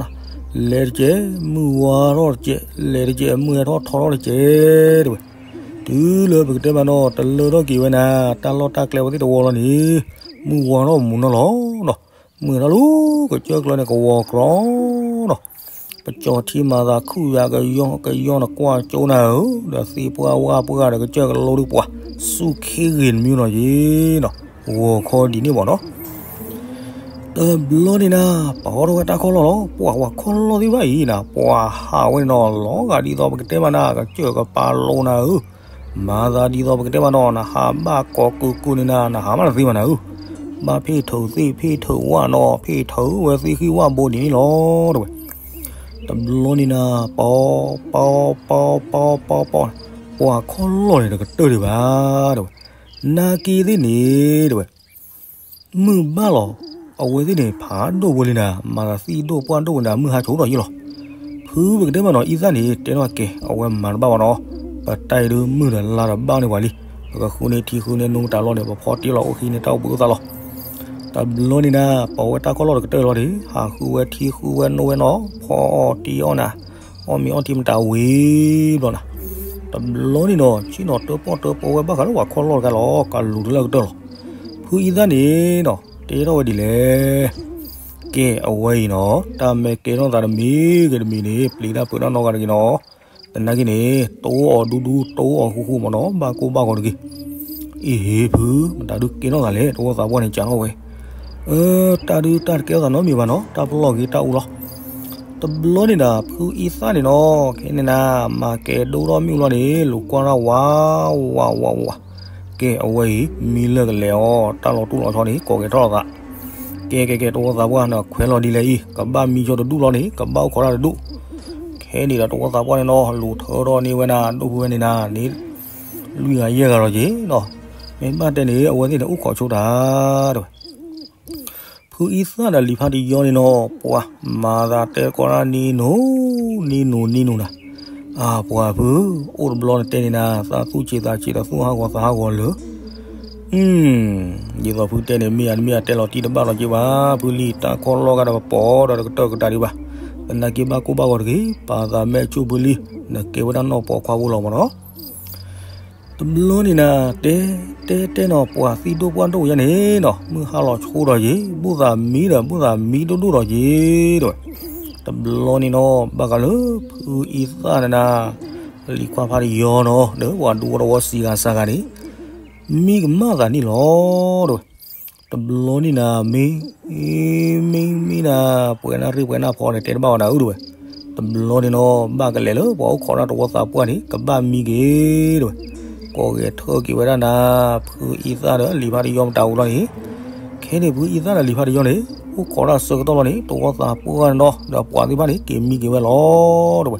လဲၤတကဲး မုၢ်ဝါထီၣ်တကဲး, လဲၤတကဲး မုၢ်ဟဲထီၣ်ထီထီၣ်တကဲးတဲဝဲ, တုၤလၢပကတဲမးနီၤ တလၢထီၣ်က့ၤဝဲနၤ တၢ်လီၢ်တၢ်ကျဲဝဲသ့ၣ်တဝီလီၤန့ၣ်, မုၢ်ဝါထီၣ်မူနီၤလီၤနီၤ မုၢ်ထီၣ်လူၤ ကစၢၢ်ကျၢၤန့ၣ်ကဝီၤကြီနီၤ, ပကၠီၤထံမၤသးခုၣ်ယၤကယီကယီနကွၢ်ကၠိနၤဧၢ, ဒီးသ့ၣ်ပှၢ်ဝၣ်ပှၢ်ဒီးကစၢၢ်ကလိဒီးပှၤ စူၢ်ခ့ဂ့ၤတမံၤနီၤယ့နီၤ, ဂီၤခီဒ်န့ၣ်ဘၣ်နီၤ တဘျီန့ၣ်နၤ ပဟီထီၣ်ဝဲတၢ်ခီၣ်လီၢ်လီၤ, ပှၤဝဲခီၣ်လီၢ်သ့ၣ်တဖၣ်အံၤနၤ ပှၤဟးဝဲန့ၣ်နီၤ လီၤဂာ်ဒ်သိးပကတဲဘၣ်နၤ ကစၢၢ်ကပာ်လိၤနၤဧၢ, မၤသးဒ်သိးပကတဲဘၣ်နီၤ နဟးဘၣ်ကိးကုာ်ကုာ်န့ၣ်နၤ နဟးမးတသ့ဘၣ်နၤဧၢ, ဘၣ်ဖ့ၣ်ထီၣ်သ့ၣ်ဖ့ၣ်ထီၣ်ဝၣ်နီၤ ဖ့ၣ်ထီၣ်ဝဲသ့ၣ်ဃံဝၣ်ဘိဒ်န့ၣ်လီၤ တဲဝဲ. တဘျီန့ၣ်နၤ ပီ ပီ ပီ ပီ ပီ ပီ ပှၤခီၣ်လီၢ်န့ၣ်တကတၢၢ်ဒံးဘၣ် တဲဝဲ. နာ်က့သ့ၣ်န့ၣ် တဲဝဲ မုၢ်ဘၣ်လီၤ, အဝဲသ့ၣ်န့ၣ် ဖးဒိၣ်ဝဲလံနၤ မၤသးသံၣ်ဒိၣ်ပှၢ်ဒိၣ်ဝဲနၤ မုၢ်ဟါဆိးထီၣ်ယံာ်လီၤ. ဖုပကတဲမးနီၤ အံသၣ်န့ၣ် တဲနီၣ်ကဲ အဝဲမၤတဘၣ်ဘၣ်နီၤ, ပတၢ်အံၤဒုးမုၢ်ဒီးလါဒီးဘၣ်န့ၢ်ပှၤလံ, ပကဃုန့ၢ်ထံဃုန့ၢ်နိမတၤလီၢ်န့ၣ် ပဖီတ့ၢ်လီၤအိၣ်ဃံန့ၢ်တၢ်အိၣ်ဘှံးအိၣ်သါလီၤ. တဘျီန့ၣ်နၤ ပဝဲတၢ်ခီၣ်လီၢ်တကတၢၢ်လီၤန့ၣ် ဟးဃုဝဲထံဃုဝဲနိဝဲနီၤ ဖီအီၣ်တ့ၢ်အီၣ်နၤ, အီၣ်မ့ၤအီထံမတၤဝံၤဘျီနၤ, တဘျီန့ၣ်နီၤ ဆ့ၣ်နီၤတၢပီၣ်တၢပီဝဲဘၣ်ဃးလၢပှၤခီၣ်လီၢ်တခါလီၤ ကလူၤတလၢကတၢၢ်လီၤ. ဖုအံသၣ်န့ၣ်နီၤ တဲထီၣ်ဝဲဒ်လဲၣ် ကဲအဝဲအံၤနီၤ တၢ်မ့ၢ်ကဲထီၣ်သးတမံၤဂ့ၤတမံၤန့ၣ် ပျံၤတၢ်ပၢတၢ်နီတဂၤတဂ့ၤနီၤ, သနာ်က့န့ၣ် တိၢ်အီၤဒူဒူ တိၢ်အီၤဃူဃူမးနီၤ ဘၣ်ကိၢ်ဘၣ်ဂီၤတဂ့ၤ. အ့ဟ့ဖု မတၤဒုးကဲထီၣ်သးလဲၣ် တဝီသးပှၢ်န့ၣ် ကးထီၣ်ဝဲ, အၢ တၢ်ဒုးတၢ်တကဲထီၣ်သးနီတမံၤဘၣ်နီၤ တၢ်ပလီၢ်ဂ့ၤတၢ်အူလီၤ. တဘျီန့ၣ်ဒီး ဖုအံသၣ်န့ၣ်နီၤ ခဲန့ၣ်နၤ မၤကဲဒိၣ်ထီၣ်မ့ၣ်အူလီၤန့ၣ် လူၤကွၢ်ထီၣ်ဝး ဝးဝးဝး, ကဲအဝဲအံၤ မံလၢကလဲၤအီၤ တၢ်လီၤတူၢ်လီၤဆီန့ၣ် ကိးကဲထီၣ်လီၤသး, ကဲကဲကဲ တဝီသးပှၢ်န့ၣ် ခွဲးလီၤဒ်လဲၣ်အံၤ ကဘၣ်မံကၠီတဒူၣ်လီၤန့ၣ် ကဘၣ်အိၣ်ခိးတၢ်တဒူၣ်, ခဲန့ၣ်ဒီးတဝီသးပှၢ်န့ၣ်နီၤ လူၤထၢထီၣ်န့ၢ်ဝဲနၤ ဒိၣ်ဖုဝဲန့ၣ်နၤန့ၣ် လွံၢ်ဂၤယဲၢ်ဂၤလီၤက့ၤနီၤ, မ့ၢ်ဘၣ်တဲန့ၣ် အဝဲသ့ၣ်န့ၣ် အိၣ်ခိးဆိတၢ် တဲဝဲ ဖုအံသၣ်ဒီးလံာ်ဖးတယီန့ၣ်နီၤ ပှၤမၤသးတဲကီးတၢ်နံၤနိၤ နံၤနိၤ နံၤနိၤနၤ, အၢ ပှၤဖု အိၣ်တဘျီနတဲန့ၣ်နၤ သးသူၣ်ဆံးသးဆံးဒီးသူၣ်ဟးဂီၤသးဟးဂီၤလၢ ဒ်သိးဖုတဲန့ၣ် မ့ၢ်အတမ့ၢ်အတဲလီၤတံၢ်တဘၣ်လီၤက့ၤဘၣ် ဖုလံာ်တၢ်ခီၣ်လီၢ်ဂၤဒီးပပိာ်ဒီးတကတၢၢ်ကတၢၢ်ဒံးဘၣ်, သနာ်က့ဘၣ်ကိၢ်ဘၣ်ဂီၤတဂ့ၤ ပာ်သးမဲာ်ဆူၣ်ဖုလံာ် နကဲဝဲဒၣ်နီၢ်ပိာ်ခွါဖိလီၤမးနီၤ တဘျီန့ၣ်နၤ တဲ တဲတဲနီၤ ပှၤသံၣ်ဒိၣ်ပှၢ်ဒိၣ်ယါန့ၣ်နီၤ မုၢ်ဟါလီၤဆိဒီးယံၤ ဘူၣ်သးမံဒီး ဘူၣ်သးမံဒိၣ်ဒိၣ်ဒီးယံၤ တဲဝဲ, တဘျီန့ၣ်နီၤ ဘၣ်ဃးလၢဖုအံသၣ်န့ၣ်နၤ လံာ်ခွါဖးတယီနီၤ ဒီးပှၤဒူဖိတဝီစံးဂၤစၢ်ဂၤန့ၣ် မံကမၣ်သးန့ၣ်လီၤ တဲဝဲ တဘျီန့ၣ်နၤ မ့ၢ် မ့ၢ်မ့ၢ်နၤ ပှဲၤနၢ်ရ့ၣ်ပှဲၤနၢ်ဖီန့ၣ် တဲတဘၣ်ဝဲနၤဧၢ တဲဝဲ, တဘျီန့ၣ်နီၤ ဘၣ်ကလဲၤလၢပှၤအိၣ်ခိးတၢ်တဝီသးပှၢ်န့ၣ် ကဘၣ်မံက့ၤ တဲဝဲ, ကိးဂဲၤထၢက့ၤဝဲဒၣ်နၤ ဖုအံသၣ်ဒီးလံာ်ဖးတယီမတၤအူလီၤန့ၣ်, ခဲန့ၣ်ဖုအံသၣ်ဒီးလံာ်ဖးတယီန့ၣ် အိၣ်ခိးတၢ်ဆၢကတီၢ်လီၤန့ၣ် တဝီသးပှၢ်န့ၣ်နီၤ ဒီးပှၤသ့ၣ်တဖၣ်န့ၣ် က့ၤမံက့ၤဝဲလီၤ တဲဝဲ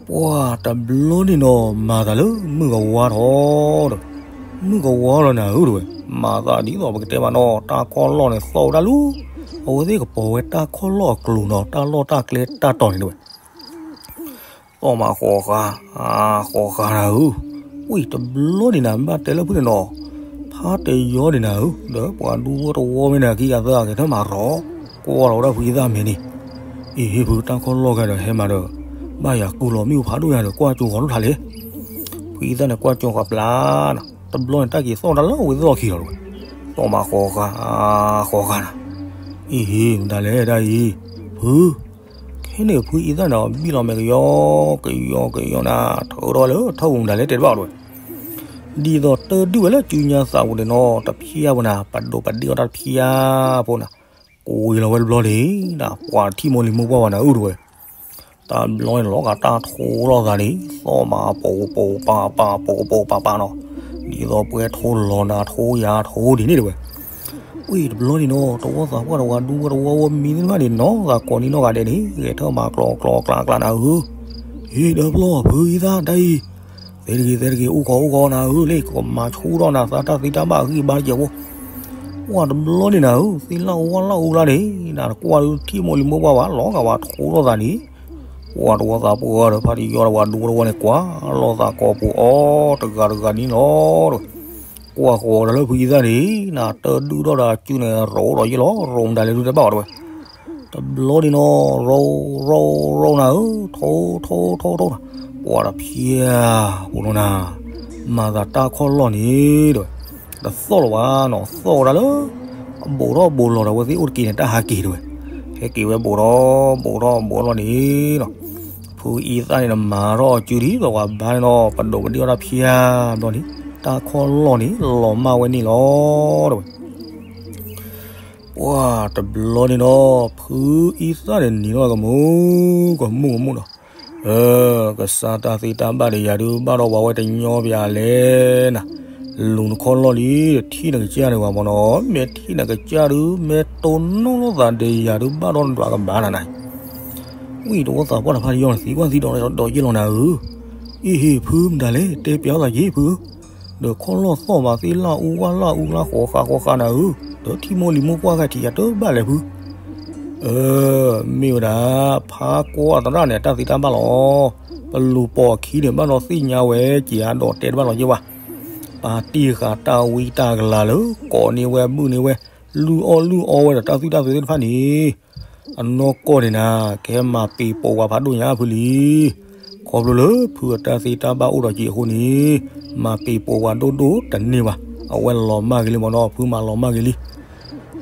ပှၤတဘျီန့ၣ်နီၤ မၤသးလၢမုၢ်ကဝါထီၣ် တဲဝဲ, မုၢ်ကဝါလီၤနၤဧၢ တဲဝဲ, မၤသးဒ်သိးပကတဲဘၣ်နီၤ တၢ်ခီၣ်လီၢ်န့ၣ်သီၣ်ဝဲဒၣ်လူၤ, အဝဲသ့ၣ်ကပိာ်ဝဲတၢ်ခီၣ်လီၢ်အကျိၤနီၤ တၢ်လီၢ်တၢ်ကျဲတၢ်တီၤန့ၣ် တဲဝဲ သီၣ်မးဃီၤဃာ်, ဃီၤဃာ်နၤဧၢ, ဝံၤတဘျီန့ၣ်နၤ ဘၣ်တဲလၢဖုန့ၣ်နီၤ, ဖးတယီန့ၣ်နၤဧၢ, ဒီးပှၤဒူဖိတဝီမ့ၢ်နၤ ခံဂၤသၢဂၤဂဲၤထၢၣ်မၤရီၤ, ကွၢ်လီၤဝဲဒၣ်ဖုအံသၣ်မဲာ်န့ၣ်, အ့ဟ့ၣ်ဖုတၢ်ခီၣ်လီၢ်ဂၤဒီးဟဲမၤဒီး, ဘၣ်ယၤကုၢ်လီၤမ့ၣ်အူဖးဒိၣ်ယၤဒီး ကွၢ်ကၠိဃီၤလိၣ်ထးလဲၣ်, ဖုအံသၣ်န့ၣ်ကွၢ်ကၠိဃီၤပျၢ်နၤ, တဘျီန့ၣ်တၢ်က့ၤသီၣ်ဝဲဒၣ်လၢအဝဲသ့ၣ်လီၢ်ခံလီၤတဲဝဲ, သီၣ်မးဃီၤဃာ်, ဃီၤဃာ်နၤ, အ့ဟ့ၣ် မတၤလဲၣ်တၢ်အံၤ, ဖု ခဲန့ၣ်ဖုအံသၣ်န့ၣ် ဘံၣ်လီၤမဲာ်ကယီကယီကယီနၤ, ထၢထီၣ်လၢထၢၣ်ပူၤမတၤလဲၣ်တဲတဘၣ်တဲဝဲ, ဒ်သိးတၢ်ဒုးဝဲလၢစုညါသးပူၤန့ၣ်နီၤ တဖျါပူၤနၤ ပဒိးပဒ့ၣ်အီၣ်တၢ်တဖျါဖိနၤ, ကွံာ်လီၤဝဲတဘျီန့ၣ် နပှၤတထံၣ်မိၢ်လံၤမိၢ်ပှၢ်ဘၣ်နၤဧၢတဲဝဲ, တဘျီန့ၣ်လီၤဂာ်တၢ်ထိထီၣ်သးန့ၣ် သီၣ်မးပိာ်ပိာ်ပၤပၤပိာ်ပိာ်ပၤပၤနီၤ, ဒ်သိးပှဲၤထိလီၤနၤထိယၤထိဒ်န့ၣ်တဲဝဲ ဝံၤတဘျီန့ၣ်နီၤ တဝီသးပှၢ်တဝီဒူဖိတဝီဝဲမံၤသ့ၣ်တဖၣ်န့ၣ် နီၢ်သးကိးနံၤနီၢ်ဂၤဒဲးန့ၣ် ဂဲၤထၢၣ်မၤကျိၤကျိၤကျါကျါနၤဧၢ, ဟ့ၣ်ဒီးပျီၢ်ဖုအံသၣ်တၢ်အံၤ, သဲတဂ့ၤသဲတဂ့ၤ အိၣ်ခိးအိၣ်ခိးနၤဧၢ, လၢကမၤဆူၣ်ထီၣ်နၤသးတၢ်သံတၢ်ဘၣ်အဂံၢ်အဘါတကဲးဖိ, ပှၤတဘျီန့ၣ်နၤဧၢ, သ့ၣ်လၣ်ဝါလၣ်အူလါန့ၣ် နကွၢ်လၢထံၣ်မိၢ်လံၤမိၢ်ပှၢ်ဘၣ် လီၤဂာ်ဝဲထိထီၣ်သးန့ၣ် ပှၤတဝီသးပှၢ်ဒီးဖါတံၢ်ယီၤဒီးပှၤဒူဖိတဝီန့ၣ် ကွၢ်လိာ်သးကိးပူၤအီၤတဂၤတဂၤန့ၣ်လီၤတဲဝဲ, ကွၢ်ဃီၤဒီးလၢဖုအံသၣ်န့ၣ် နတၢ်ဒုးထီၣ်ဒီးစုန့ၣ် ရိၤဒီးယ့ၣ်လီၤ ရိၤမတၤလဲၣ်ဒုးတဲဘၣ်အီၤတဲဝဲ, တဘျီန့ၣ်နီၤ ရိၤ ရိၤ ရိၤနၤဧၢ, ထိ ထိ ထိ ထိနၤ, ပှၤတဖျါ ပူၤလီၤနၤ, မၤသးတၢ်ခီၣ်လီၢ်န့ၣ်တဲဝဲ, တသီၣ်လီၤဘၣ်နီၤ သီၣ်ဝဲဒၣ်လၢ ဘူးထီၣ်ဘူးလီၤဒီး အဝဲသ့ၣ်အိၣ်တက့ၢ်န့ၣ် တၢ်ဟးက့ၤတဲဝဲ, ဟဲက့ၤဝဲဘူးထီၣ်ဘူးထီၣ်ဘူးထီၣ်လီၤန့ၣ်လီၤ. ဖုအံသၣ်န့ၣ်ဒီး မၤထီၣ်အစုဒ်သိးပှၤဘါန့ၣ်လီၤ, ပဒိးပဒ့ၣ်အီၣ်တၢ်ဖၠၣ်ဘျီန့ၣ် တၢ်ခီၣ်လီၢ်န့ၣ် လီၤမၢ်ဝဲန့ၣ်လီၤ တဲဝဲ. ပှၢ်တဘျီန့ၣ်ဒီး ဖုအံသၣ်န့ၣ် နံၤထီၣ်ကမူၣ်ကမူၣ်ကမူၣ်ဒီး, အၢ ကစၢ်တၢ်သ့တၢ်ဘၣ်ဒီးယၤဒုး ဘၣ်ဒီးပှၤဝဲတညီဘၣ်လဲၣ်နၤ, လူၤနခီၣ်လီၢ်လံ, ထံၣ်နကစၢ်န့ၣ်ဝဲမ့ၢ်နီၤ, မ့ၢ်ထံၣ်နကစၢ်ဒုး မ့ၢ်တိၢ်နီၣ်လိာ်သးဒီးယၤဒုး ဘၣ်ဒီးနဒွးကဘၣ်နၤနၤ, ဝံၣ်တဝီသးပှၢ်တဖၣ်တယီၢ်န့ၣ် သံကွၢ်သံဒီးဒီးယ့ၢ်လီၤနၤဧၢ, အ့ဟ့ၣ်ဖုမတၤလဲၣ် တဲပျးအီၣ်သးယ့ၢ်ဖုဧၢ, ဒီးခီၣ်လီၢ်သီၣ်မးသ့လၢအူဝၣ်လၢအူလၢဃိးဃာ်ဃိးဃာ်နၤဧၢ, ဒီးထံၣ်မိၢ်လံၤမိၢ်ပှၢ်ဂၤထံးယၤတဘၣ်လဲၣ်ဖု အၢ မ့ၢ်ဝဲဒၣ် ဖးကွၢ်သရၣ်န့ၣ် အတၢ်သ့တၢ်ဘၣ်လီၤ. ပလူၤပိာ်အခံန့ၣ် ဘၣ်ဒီးသ့ၣ်ညါဝဲ က့ၤအါဒီးတဲတဘၣ်လီၤယ့ၢ်ဘၣ်. ပာ်တ့ၢ်ဃာ်တၢ်ဝံတၢ်ကလၤလၢ ကိးန့ၢ်ဝဲ ဘုၣ်န့ၢ်ဝဲ လုၢ်အီၣ်လုၢ်အီဝဲဒီးတၢ်သွံၣ်တၢ်သၢသ့ၣ်တဖၣ်န့ၣ် အနီၢ်ကီၢ်န့ၣ်နၤ ကဟဲမၤပ့ၤပိာ်ဝဲဖးဒိၣ်ညါဖုလံ. ခီဖျိလၢဖုအတၢ်သ့တၢ်ဘၣ်အိၣ်ဒီးက့ၤအဃိန့ၣ် မၤပ့ၤပိာ်ဝဲဒိၣ်ဒိၣ်တန့ၢ်ဘၣ်. အဝဲလီၤမၢ်ဂ့ၤလံမ့ၢ်နီၤ, ဖုမၤလီၤမၢ်ဂ့ၤလံ.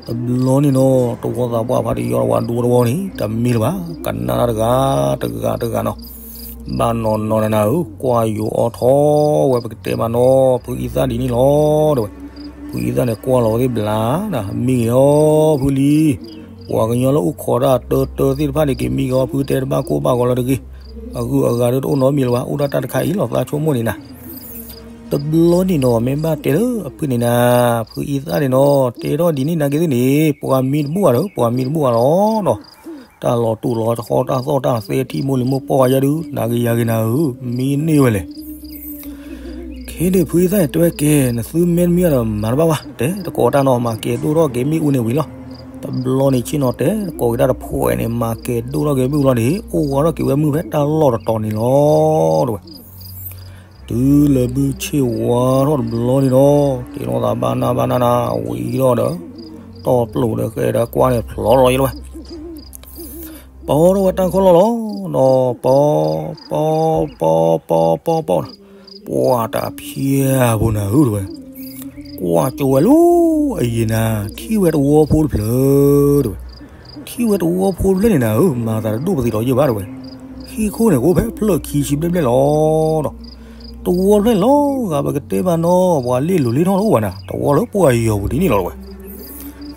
တဘျီန့ၣ်နီၤ တဝီသးပှၢ်ဖးတယီၢ်ဝဲဒူဝဲတဝီန့ၣ် တမ့ၢ်လၢၤဘၣ်. ကနၣ်တၢ်တဂၤတဂၤတဂၤနီၤ ဘၣ်နီၤနီၤနၤနၤဧၢ, ကွၢ်ယိၤအီထီၣ်ဝဲ ပကတဲမးနီၤ ဖုအံသၣ်ဒ်န့ၣ်လီၤ တဲဝဲ. ဖုအံသၣ်န့ၣ် ကွၢ်လီၤဝဲသ့ၣ်ဘျးနၤ, မံဂ့ၤအီၤဖုလံ. ပှၤကညီလၢအိၣ်ခိးတၢ်တၢတၢသ့ၣ်တဖၣ်န့ၣ် က့ၤမံဂ့ၤအီၤဖု တဲတဘၣ်ကိၢ်ဘၣ်ဂီၤလၢတဂ့ၤ. အဂုၤအဂၤဒုးတအိၣ်နီတမံၤလၢၤဘၣ်, အိၣ်ဒၣ်တၢ်တခါအံၤလီၤ သးဆိကမိၣ်န့ၣ်နၤ တဘျီန့ၣ်နီၤ မ့ၢ်ဘၣ်တဲလၢအဖုန့ၣ်နၤ, ဖုအံသၣ်န့ၣ်နီၤ တဲထီၣ်ဒ်န့ၣ်နာ်က့ၤသ့ၣ်န့ၣ် ပှၤမံတဘူၣ်ဘၣ်ဒီး ပှၤမံတဘူၣ်ဘၣ်လီၤနီၤ. တၢ်လီၤတူာ်လီၤတခီတၢ်သီၣ်တၢ်သဲထံၣ်မိၢ်လံၤမိၢ်ပှၢ်ယါဒုး နာ်က့ၤယၤဂ့ၤနၤဧၢ, မံန့ၢ်ဝဲလဲၣ်. ခဲန့ၣ်ဖုအံသၣ်တဲဝဲကဲ နသုမ့ၢ်တမံဘၣ်ဒီးမၤတဘၣ်ဘၣ်, တဲတကိးတၢ်နီၤ မၤကဲဒိၣ်ထီၣ်က့ၤမ့ၣ်အူန့ၣ်ဝံၤလီၤ. တဘျီန့ၣ်ဆ့ၣ်နီၤတဲတကိးက့ၤတၢ်တဖိးဝဲန့ၣ် မၤကဲဒိၣ်ထီၣ်က့ၤမ့ၣ်အူလီၤန့ၣ် အိၣ်ဝါထီၣ်က့ၤဝဲမုၢ်ဖဲတၢ်လီၢ်တတီၤန့ၣ်လီၤ တဲဝဲ. တုၤလၢဘုဆ့ၣ်ဝါထီၣ်တဘျီန့ၣ်ဒီး တ့ထီၣ်သးဘၣ်နၢ်ဘၣ်နၢ်နၤ ဝံၤဒီးဒီး တီၢ်ပျိာ်ဒီးဃဲဒီးကွၢ်န့ၣ်ဖျိလီၤယဲလီၤဝဲ ပီထီၣ်ဝဲတၢ်ခီၣ်လီၢ်လီၤနီၤ ပီ ပီ ပီ ပီ ပီ ပီ ပီ ပီ ပီ ပီ ပီ ပီ ပီ ပီ ပီ ပီ ပီ ကွၢ်တၢ်ဖျါဘိနၤဧၢတဝဲ, ကွၢ်ကၠိဝဲလၢအယံၤနၤ ထံၣ်ဝဲတဝီဖိတဖျၢၣ်တဝဲ, ထံၣ်ဝဲတဝီဖိတဖျၢၣ်န့ၣ်နၤဧၢ မၤသးတဒိၣ်ပသံးဒီးယဲၢ်ဘၣ်တဝဲ, ဟံၣ်ခိၣ်န့ၣ် ကအိၣ်ဖဲဖျၢၣ်ခံဆံဘျဲၣ်ဘျဲၣ်လီၤဒီး တဝီဖျၢၣ်န့ၣ်လီၤဂာ် ပကတဲဘၣ်နီၤ ပှၤလ့ၣ်လိၤလ့ၣ်ထီၣ်တအိၣ်ဘၣ်နၤ တဝီလၢပှၢ်ယီၤပူၤဒ်န့ၣ်လီၤတဝဲ,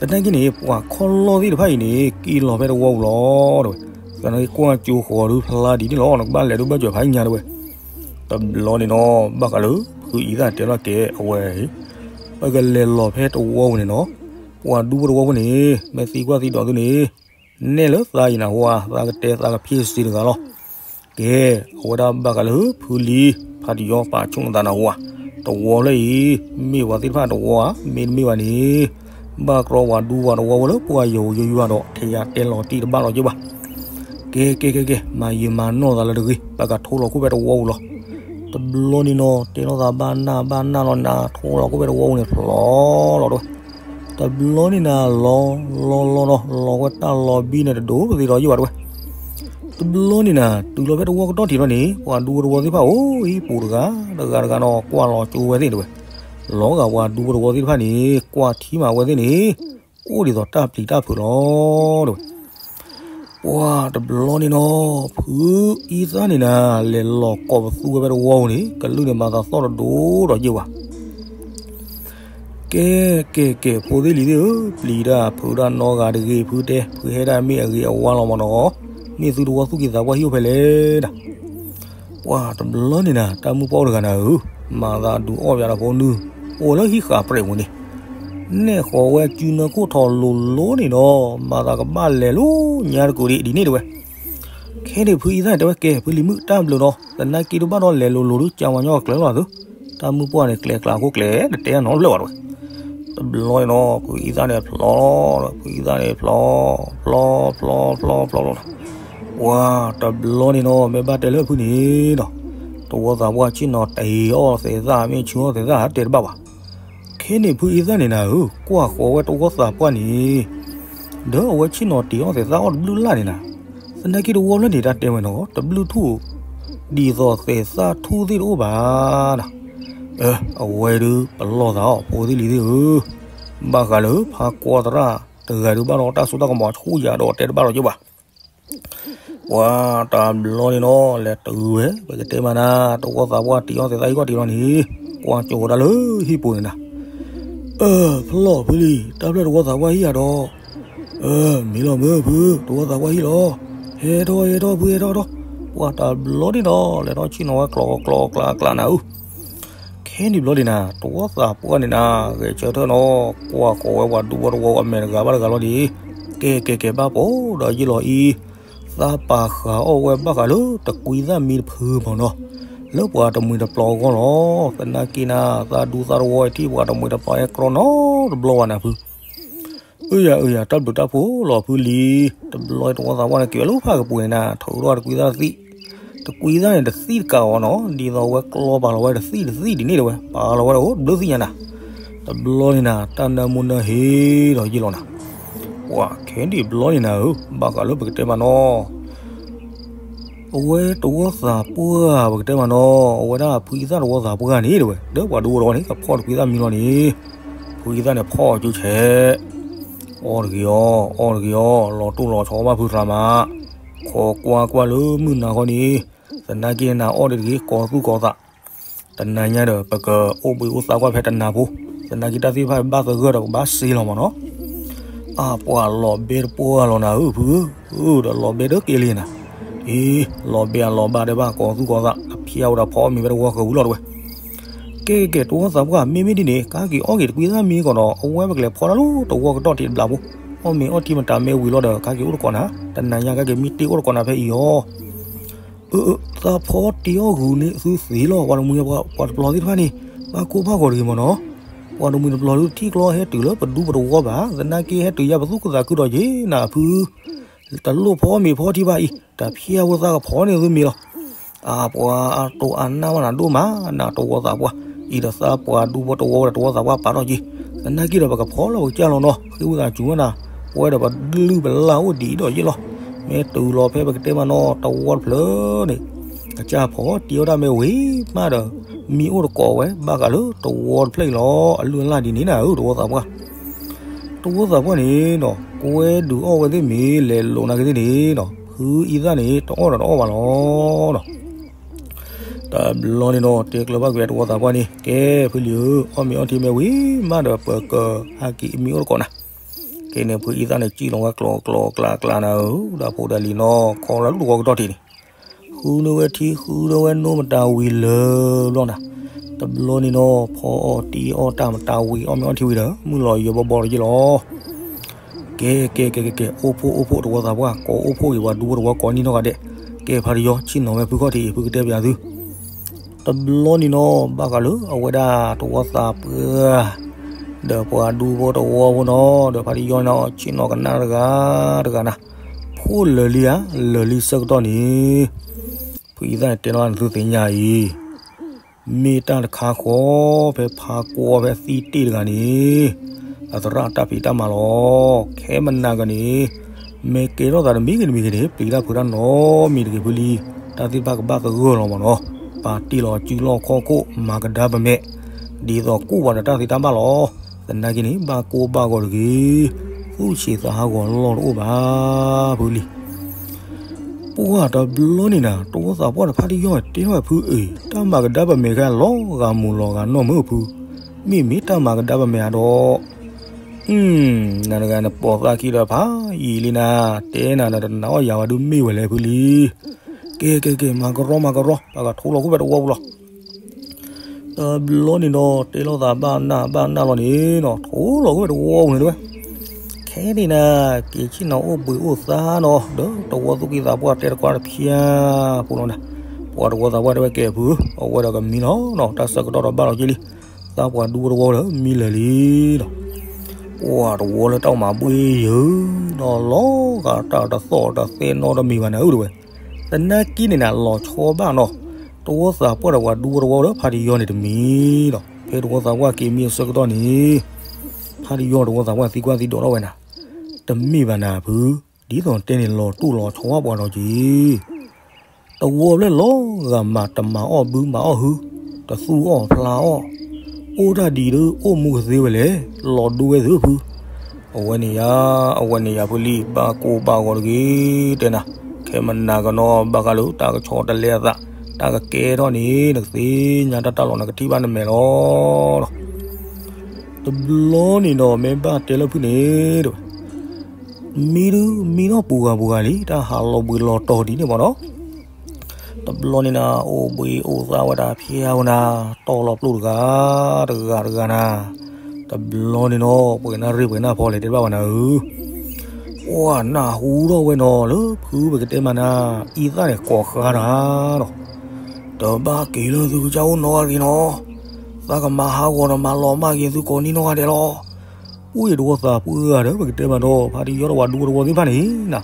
သနာ်က့န့ၣ် ပှၤခီၣ်လီၢ်သ့ၣ်တဖၣ်အံၤန့ၣ် က့ၤလီၤဖဲတဝီပူၤလီၤတဝဲ, သနာ်က့ကွၢ်ကၠိဃီၤဒုးဖျါဒ်န့ၣ်လီၤ နကဘၣ်လဲၤဒုးဘၣ်စၢၤဖးညါတဝဲ, တဘျီန့ၣ်နီၤ ဘၣ်ဃးလၢ ဖုအံသၣ်တဲလီၤကဲအဝဲ ပကလဲၤလီၤဖဲတဝီပူၤန့ၣ်နီၤ, ပှၤဒူဖိတဝီဖိန့ၣ် မ့ၢ်သံကွၢ်သံဒိးသုန့ၣ် နဲၣ်လၢသးအံၤနၢ်ဟူဧါ သးကတဲသးကဖျ့စ့တဂၤလီၤ. ကဲ အဝဲဒၣ်ဘၣ်ဃးလၢဖုလံ ဖးတယီပာ်ဆူၣ်နသးနၢ်ဟူဧါ, တဝီဖျၢၣ်အံၤ မ့ၢ်ပှၤသ့ၣ်တဖၣ်တဝီဧါ မ့တမ့ၢ်ဘၣ်န့ၣ် ဘၣ်ကြီပှၤဒူပှၤတဝီဖိလၢပှၢ်ယီၤယိယွၤဒီး ထဲယတဲလီၤတံၢ်တဘၣ်လီၤက့ဘၣ်. ကဲကဲကဲကဲ မၤယံာ်မၤနီၢ်သးလၢတဂ့ၤ ပကထိလီၤခိၣ်ဖဲတဝီပူၤလီၤ. တဘျီန့ၣ်နီၤ တဲလီၤသးဘၣ်နၢ်ဘၣ်နၢ်လီၤနၤ ထိလီၤခိၣ်ဖဲတဝီပူၤန့ၣ် ဖျိလီၤတဝဲ တဘျီန့ၣ်နၤ လီၤလီၤလီၤဒီး လီၤဝဲတၢ်လီၤဘံၣ်န့ၣ်တဒိးပသံးဒီးယဲၢ်ဘၣ်တဝဲ. တဘျီန့ၣ်နၤ တုၤလီၤဖဲတဝီကတီၢ်ထံးလီၤန့ၣ် ပှၤဒူဖိတဝီသ့ၣ်တဖၣ်အိၣ်ဟံၣ်ပူၤတဂၤ တဂၤတဂၤနီၤ ကွၢ်လီၤကၠိဝဲသ့ၣ်တဝဲ. လီၤဂာ်ပှၤဒူဖိတဝီသ့ၣ်တဖၣ်န့ၣ် ကွၢ်ထံမးဝဲသ့ၣ်န့ၣ် အိၣ်ဒ်သိးတၢ်ပျံၤတၢ်ဖုးလီၤတဝဲ. ပှၢ်တဘျီန့ၣ်နီၤ ဖုအံသၣ်န့ၣ်နၤ လဲၤလီၤကိးပသူဝဲဖဲတဝီပူၤန့ၣ် ကလုၢ်န့ၣ်မၤသးသီၣ်တဒိးဒီးယဲၢ်ဘၣ်. ကဲကဲကဲ ဖိသ့ၣ်လံၤသ့ၣ်ဧၢ, ပျံၤတၢ်ဖုးတၢ်နီတဂၤတဂ့ၤ ဖုတဲ ဖုဟဲဒၣ်မ့ၢ်အဂ့ၤအဝါလီၤမးနီၤ, မ့ၢ်သုတဝီသူၣ်ကံၢ်သးပှၢ်ဟံၣ်အိၣ်ဖဲလဲၣ်ဒၣ်. ပှၢ်တဘျီန့ၣ်နၤ တၢ်မုၢ်ပှၢ်အိၣ်တဂၤနၤဧၢ, မၤသးဒုးအီၣ်ပယီၤဒီးဖိနုၢ် အိၣ်လၢဟံၣ်ဃာ်ပြဲးပူၤန့ၣ်, နဲၣ်ဃီၤဝဲစုနၢခိၣ်ထီၣ်လိၤလိၤန့ၣ်ဒီး မၤသးကဘၣ်လဲၤလၢညါတကိးဒ်ဒ်န့ၣ်တဝဲ. ခဲန့ၣ်ဖုအံသၣ်န့ၣ်တဲဝဲကဲ ဖုလံၤမုၣ်တၢ်ဘျုးဒီး သနာ်က့တဘၣ်ဒီးလဲၤလိၤလိၤဒုး ကၢ်ဝါညီကျၢၤလီၤသု, တၢ်မုၢ်ပှၢ်န့ၣ် ကျဲကျးအဃိကျဲ တတဲနီတဘျီဘၣ်တဝဲ. တဘျီန့ၣ်နီၤ ဖုအံသၣ်န့ၣ်ဖျီ, ဖုအံသၣ်န့ၣ်ဖျီ, ဖျီဖျီဖျီဖျီဖျီလီၤ. ပှၢ်တဘျီန့ၣ်နီၤ မ့ၢ်ဘၣ်တဲလၢဖုန့ၣ်ဒီး တဝီသးပှၢ်ဆ့ၣ်နီၤတ့ၤအီၣ်သဲးသၣ် မ့ၢ်ဆူအီၣ်သဲးသၣ် တဲတဘၣ်ဘၣ်. ခဲန့ၣ်ဖုအံသၣ်န့ၣ်နၤဧၢ, ကွၢ်ဃီၤဝဲတဝီသးပှၢ်န့ၣ် ဒီးအဝဲဆ့ၣ်နီၤတ့ၤအီၣ်သဲးသၣ်အီၣ်တဘျုးလၢ်န့ၣ်နၤ, သနာ်က့တဝီဖျၢၣ်န့ၣ် တၢ်တဲဝဲနီၤ တဘျုးထူၣ် ဒ်သိးသဲးသၣ်ထူၣ်သ့ၣ်တအိၣ်ဘၣ်နၤ. အဝဲဒုးပလီၢ်သးအီၤ ဖိသ့ၣ်လံၤသ့ၣ်ဧၢ, ဘၣ်ဃးလၢဖးကွီသရၣ်တဂၤဒုးဘၣ်ဒီးတၢ်စိတၢ်ကမီၤဆူၣ်ယၤဒီးတဲတဘၣ်လီၤက့ၤဘၣ်. ပှၤတဘျီန့ၣ်နီၤ လဲၤတုၤဝဲ ပကတဲမးနၤ တဝီသးပှၢ်တံၤအီၣ်သဲးသၣ်ဟံၣ်ကီၢ်တံၤလီၤန့ၣ်, ကွၢ်ကၠီၤဝဲဒၣ်လၢဟံၣ်ပူၤန့ၣ်နၤ, အၢ ဖျီၣ်ဖုလံ, တၢ်ဖျၢၣ်တဝီသးပှၢ်ဟံၣ်ယၤဒီး, အၢ မ့ၢ်လီၤမ့ၢ်ဖု တဝီသးပှၢ်ဟံၣ်လီၤ, ဟဲထီၣ်ဟဲထီၣ်ဖုဟဲထီၣ်ထီၣ်, ပှၤတဘျီန့ၣ်နီၤ လဲၤထီၣ်ဆ့ၣ်နီၤဝဲကျီကျီကျါကျါနၤဧၢ ခဲန့ၣ်ဘျီန့ၣ်နၤ တဝီသးပှၢ်န့ၣ်နၤ ဂဲၤဆၢထၢၣ်နီၤ ကွၢ်ဃီၤဝဲပှၤဒူဖိတဝီအမဲာ်တဂၤဘၣ်တဂၤလီၤန့ၣ်, ကဲကဲကဲဘၣ်ပိာ်ဒီးယ့ၢ်လီၤအံၤ, သးပာ်ဃာ်အီၣ်ဝဲဘၣ်ဃးလၢတကွံသၣ်မံတဖုမ့ၢ်နီၤ, လၢပှၤတမှံၤတပျီၤအဂီၢ်လီၤ. သနာ်က့နၤ သးဒူသးတဝီအထံၣ်ပှၤတမှံၤတပျီၤဟဲကြီနီတဘျီဘၣ်နၤဖု အၢယၤအၢယၤ တၢ်ဘျုးတၢ်ဖှိၣ်လီၤဖုလံ. တဘျီတဝီသးပှၢ်န့ၣ် က့ၤဝဲလၢဖးကပူၤန့ၣ်နၤ ထုးထီၣ်တကွံသၣ်တသံၣ်, တကွံသၣ်န့ၣ် တသံၣ်တကးအီၤနီၤ ဒ်သိးဝဲကျီပာ်လီၤဝဲတသံၣ်တသံၣ်ဒ်န့ၣ်တဝဲ ပာ်လီၤဝဲဒၣ်အိၣ်တဘျုးသ့ၣ်ညါနၤ. တဘျီန့ၣ်နၤ တၢ်နၢမူနၢဟ့ဒီးယ့ၢ်လီၤနၤ. ပှၤခဲဒံးဘျီန့ၣ်နၤဧၢ ဘၣ်ဃးလၢပကတဲမးနီၤ အဝဲတဝီသးပှၢ် ပကတဲမးနီၤ အဝဲဒၣ်ဖုအံသၣ်တဝီသးပှၢ်န့ၣ်တဝဲ ဒီးပှၤဒူဖိတဝီန့ၣ် ကဖီၣ်တကွံသၣ်မံလီၤန့ၣ်, ဖုအံသၣ်န့ၣ်ဖီၣ်အီၤကၠိဆဲး, အီၣ်တဂ့ၤအီၤ အီၣ်တဂ့ၤအီၤ လီၤတိၢ်လီၤဆီဘၣ်ဖုသရၣ်မး, ခိးကွၢ်ကွၢ်လၢမုၢ်နၤခီန့ၣ်, သနာ်က့နၤအီၣ်ဒံးတဂ့ၤ ကိးသူၣ်ကိးသး တနၤညါဒီး ပကအိၣ်ဘှံးအိၣ်သါကွၢ်ဖဲတနၤဖိ, သနာ်က့တၢ်သ့ၣ်တဖၣ်ဘၣ်သဂၢၢ်ဒီးကဘၣ်စ့လီၤမးနီၤ. အပှၤလီၤဘဲတပှၢ်လီၤနၤဧၢဖုဧၢ, ဒီးလီၤဘဲတက့လံနၤ. အ့ လီၤဘဲအလီၤဘၣ်ဒဲးဘၣ် ကိးသူၣ်ကိးသး အဖျါဝဲဒီးဖီအီၣ်မ့ၤဖဲတဝီဃၢၤဝံၤလီၤတဝဲ. ကဲကဲ တဝီသးပှၢ် မ့မ့ၢ်ဒ်န့ၣ် ကါက့ၤအီၣ်က့ၤတကွံသၣ်မံကီးဒီး အဝဲပကလဲၤဖီတၢ်လၢတဝီကတီၢ်ထံးတဘျီဖိ, အီၣ်မ့ၤအီထံမတၤမ့ၢ်ဝံၤလီၤဒီး ကါက့ၤအိၣ်တကိးနၤ, တနၤညါကါက့ၤမံတ့ၢ်အိၣ်တကိးနၤဖဲအံၤအီၤ. အၢ အၢ သးဖီတ့ၢ်အီၣ်ဂုာ်န့ၣ် သုသ့လီၤ ပှၤတမှံၤပှၤတပျီၤသ့ၣ်တဖၣ်န့ၣ်, ဘၣ်ကိၢ်ဘၣ်ဂီၤတဂ့ၤမးနီၤ. ပှၤတမှံၤတပျီၤလၢထံကျီဟဲတုၤလၢပဒူပတဝီဘၣ်, သနာ်က့ဟဲတုၤယၤပသူၣ်ခုသးခုဒီးက့ၤနၤဖု, တလိၣ်ဖီမ့ၤဖီထံဘၣ်အံၤ, တၢ်ဖျါဝဲသးကဖီန့ၣ်သုမ့ၤလီၤ. အပှၤအတိၢ်အနၢ်ဘၣ်နၤဒိၣ်မးနၤတဝီသးပှၢ်, အံၤဒီးသးပှၢ်ဒူဖိတဝီဝဲဒီးတဝီသးပှၢ်ပာ်ထီၣ်က့ၤ, သနာ်က့ဒီးပကဖီလီၤပကစၢ်လီၤနီၤ, ဃ့ဝံသးစူၤဝဲနၤ, ပဝဲဒီးပလုၢ်ပလၢ်အိၣ်ဒံးဒီးယ့ၢ်လီၤ. မ့ၢ်တုၤလီၤဖဲပကတဲမးနီၤ တဝီတဖျၢၣ်န့ၣ်, ကစၢ်ဖီတ့ၢ်အီၣ်တၢ်မ့ၢ်ဝံၤမးဒီး, မံအိၣ်တကိးဝဲ ဘၣ်ဃးလၢတဝီတဖျၢၣ်အံၤလီၤ အလုၢ်အလၢ်ဒ်န့ၣ်နၤဧၢ တဝီသးပှၢ်. တဝီသးပှၢ်န့ၣ်နီၤ ကွဲဒုးအီၣ်ဝဲသ့ၣ်မ့ၢ်လဲၤလိာ်နာ်က့သ့ၣ်န့ၣ်နီၤ ဖုအံသၣ်န့ၣ် တအီၣ်ဒီးတအီၣ်ဘၣ်လီၤနီၤ. တဘျီန့ၣ်နီၤ တဲကျၢၤဘၣ်ကွံာ်တဝီသးပှၢ်န့ၣ် ကဲဖုလံဧၢ, အီၣ်မ့ၤအီထံမ့ၢ်ဝံၤမးဒီး ပကဟဲက့ၤမံအိၣ်တကိးနၤ. ကဲန့ၣ် ဖုအံသၣ်န့ၣ် စံၣ်လီၤဝဲကျိၤကျိၤကျါကျါနၤဧၢ, ဒီးဖိဒီးလံၤနီၤ ခီလၢတဝီကတီၢ်ထံးန့ၣ် ဃုဒၢဝဲထံ ဃုဒၢဝဲနိမတၤဝံၤလၢၤဘျီနၤ. တဘျီန့ၣ်နီၤ ဖီအီၣ်တ့ၢ်အီၣ်တၢ်မတၤဝံၤ အီၣ်မ့ၤအီထံဝံၤဒီး မုၢ်လီၤယိာ်ဘီဘီလီၤယ့ၢ်လီၤ. ကဲကဲကဲကဲကဲ အိၣ်ဖှိၣ်အိၣ်ဖှိၣ်တဝီသးပှၢ် ကိးအိၣ်ဖှိၣ်က့ၤပှၤဒူဖိတဝီကိးနံၤနီၢ်ဂၤဒဲး, ကဲဖါတယီ ဆ့ၣ်နီၤဝဲဖုခီၣ်ထံး ဖုကတဲပၠးသု. တဘျီန့ၣ်နီၤ ဘၣ်ဃးလၢအဝဲဒၣ်တဝီသးပှၢ် ဒီးပှၤဒူဖိတဝီဖိနီၤ ဒီးဖါတယီနီၤ ဆ့ၣ်နီၤကနၣ်တဂၤတဂၤနၤ, ဖှိၣ်လၢာ်လံဧါ လၢာ်လံဆၢကတီၢ်န့ၣ် ဖုအံသၣ်န့ၣ်တဲနီၤနသုသ့ၣ်ညါအံၤ မ့ၢ်တၢ်တခါဃီ ဖဲဖးကွီဖဲသံတ့ၢ်တဂၤန့ၣ် အသရၣ်တၢ်ဖံးတၢ်မၤလီၤ. ခဲမနၤကန့ၣ် မ့ၢ်ကဲထီၣ်သးတမံၤဂ့ၤတမံၤဂ့ၤန့ၣ် ပျံၤတၢ်ဖုးတၢ်နီတမံၤတဂ့ၤဖုလံ. တၢ်သ့ၣ်တဖၣ်ကဘၣ်သဂၢၢ်လီၤမးနီၤ. ပာ်တ့ၢ်လီၤစုလီၢ်ခီၣ်ခိၣ် မၤကဒါပမဲာ် ဒ်သိးကူၣ်ပှၤဒီးတၢ်သ့တၢ်ဘၣ်လီၤ. သနာ်က့န့ၣ် ဘၣ်ကိၢ်ဘၣ်ဂီၤတဂ့ၤ, သူၣ်ဆံးသးဟးဂီၤလီၢ်တအိၣ်ဘၣ် ဖုလံ. ပှၢ်တဘျီန့ၣ်နၤ တဝီသးပှၢ်ဒီးဖါတယီၢ်တဲထီၣ်ဖုအံၤ တၢ်မၤကဒါပမဲာ်ခဲလီၤဂာ်မူးလီၤဂာ်နီၢ်မုၢ်ဖု, မ့မ့ၢ်တၢ်မၤကဒါပမဲာ်ဧါဒီး နၤတဂၤနပိာ်သးခံဒီးဖးယံာ်လံနၤ, တဲနၤဒီးတနာ်အီၣ်ယၤဝဲဒုးမ့ၢ်ဝဲလဲၣ်ဖုလံ. ကဲကဲကဲ မၤကရီမၤကရီ ပကထိလီၤခိၣ်ဖဲတဝီပူၤလီၤ. တဘျီန့ၣ်ဒီး တဲလိာ်သးဘၣ်နၢ်ဘၣ်နၢ်လီၤန့ၣ်နီၤ ထိလီၤခိၣ်ဖဲတဝီပူၤန့ၣ်တဝဲ. ခဲန့ၣ်နၤ က့ၤဆ့ၣ်နီၤအိၣ်ဘှံးအိၣ်သါနီၤ ဒီးတဝီသူၣ်က့သးပှၢ်တဲတခွါတဖၠါဖိလီၤနၤ. ပှၤတဝီသးပှၢ်တဲဝဲကဲဖု အဝဲဒီးကမံလီၤနီၤ တၢ်ဆၢကတီၢ်ဒီးဘၣ်လီၤက့လံ. သးပှၢ်ဒူဖိတဝီဒီးမံလၢာ်လံနီၤ. ပှၤတဝီလၢတၢ်အိၣ်မၤဘှ့ၣ်ယုာ်နီၤ လီၤဂာ်တၢ်တသီၣ်တသဲနီတမံၤဘၣ်နၤဧၢတဝဲ. သနာ်က့န့ၣ်နၤ လီၤဆီဘၣ်နီၤ တဝီသးပှၢ်ဒီးပှၤဒူဖိတဝီလၢဖါတယီန့ၣ်တမံၤနီၤ. ဖဲတဝီသးပှၢ်က့ၤမံအဆၢကတီၢ်န့ၣ် ဖါတယီတဝီသးပှၢ်သံကွၢ်သံဒိးထီၣ်ဝဲနၤ တမ့ၢ်ဘၣ်နၤဖု ဒ်သိးတဲန့ၣ် လီၤတိၢ်လီၤဆီပှၤဒီးက့ၤ တဝီဖျၢၣ်လီၤဂာ်မး တမၤအီၣ်ဘုမၤအီၣ်ဟု တသူၣ်အီၣ်ဖျါအီၣ် အိၣ်တၢ်ဒ်အံၤဒီး အိၣ်မူကသ့ဝဲလဲၣ်, လီၤဒိဝဲသုဖု. အဝဲန့ၣ်ယၤ, အဝဲန့ၣ်ယၤဖုလံ, ဘၣ်ကိၢ်ဘၣ်ဂီၤတဂ့ၤ, တဲနၤ, ခဲမနၤကနီၤ ဘၣ်ဃးလၢတၢ်ကဆီတလဲအသး, တၢ်ကကဲထီၣ်န့ၣ် နကသ့ၣ်ညါတၢ်တၢ်လီၤ နကထံၣ်ဘၣ်နမဲာ်လီၤ. တဘျီန့ၣ်ဒီး မ့ၢ်ဘၣ်တဲလၢဖုန့ၣ် တဲဝဲ, မံဒုး မံထီၣ်ပူၤဂၤပူၤဂၤလံ, တၢ်ဟးလီၤဘှံးလီၤတီၤဒ်န့ၣ်မးနီၤ. တဘျီန့ၣ်နၤ အိၣ်ဘှံးအိၣ်သါဝဲဒၣ်ဖျါဝဲနၤ, တီၢ်လီၤပျိၢ်တဂၤ တဂၤတဂၤနၤ. တဘျီန့ၣ်နီၤ ပှဲၤနၢ်ရ့ပှဲၤနၢ်ဖီလဲၣ် တဲတဘၣ်ဘၣ်နၤဧၢ. ပှၤနၢ်ဟူထီၣ်ဝဲနီၤ လၢဖုပကတဲမးနၤ အံသၣ်န့ၣ်ကိးဃါတၢ်နီၤ. တဘၣ်က့ၤလၢသုကစၢ်အိၣ်နီတဂၤတဂ့ၤနီၤ. သးကမၤဟးဂီၤဒီးမၤလီၤမၢ်က့ၤသုကိးနံၤနီတဂၤဒဲးလီၤ. ပှၤတဝီသးပှၢ်ဂၤဒီး ပကတဲမးနီၤ ဖါတံၢ်ယီၢ်ဒီးပှၤဒူတဝီသ့ၣ်တဖၣ်န့ၣ်နၤ,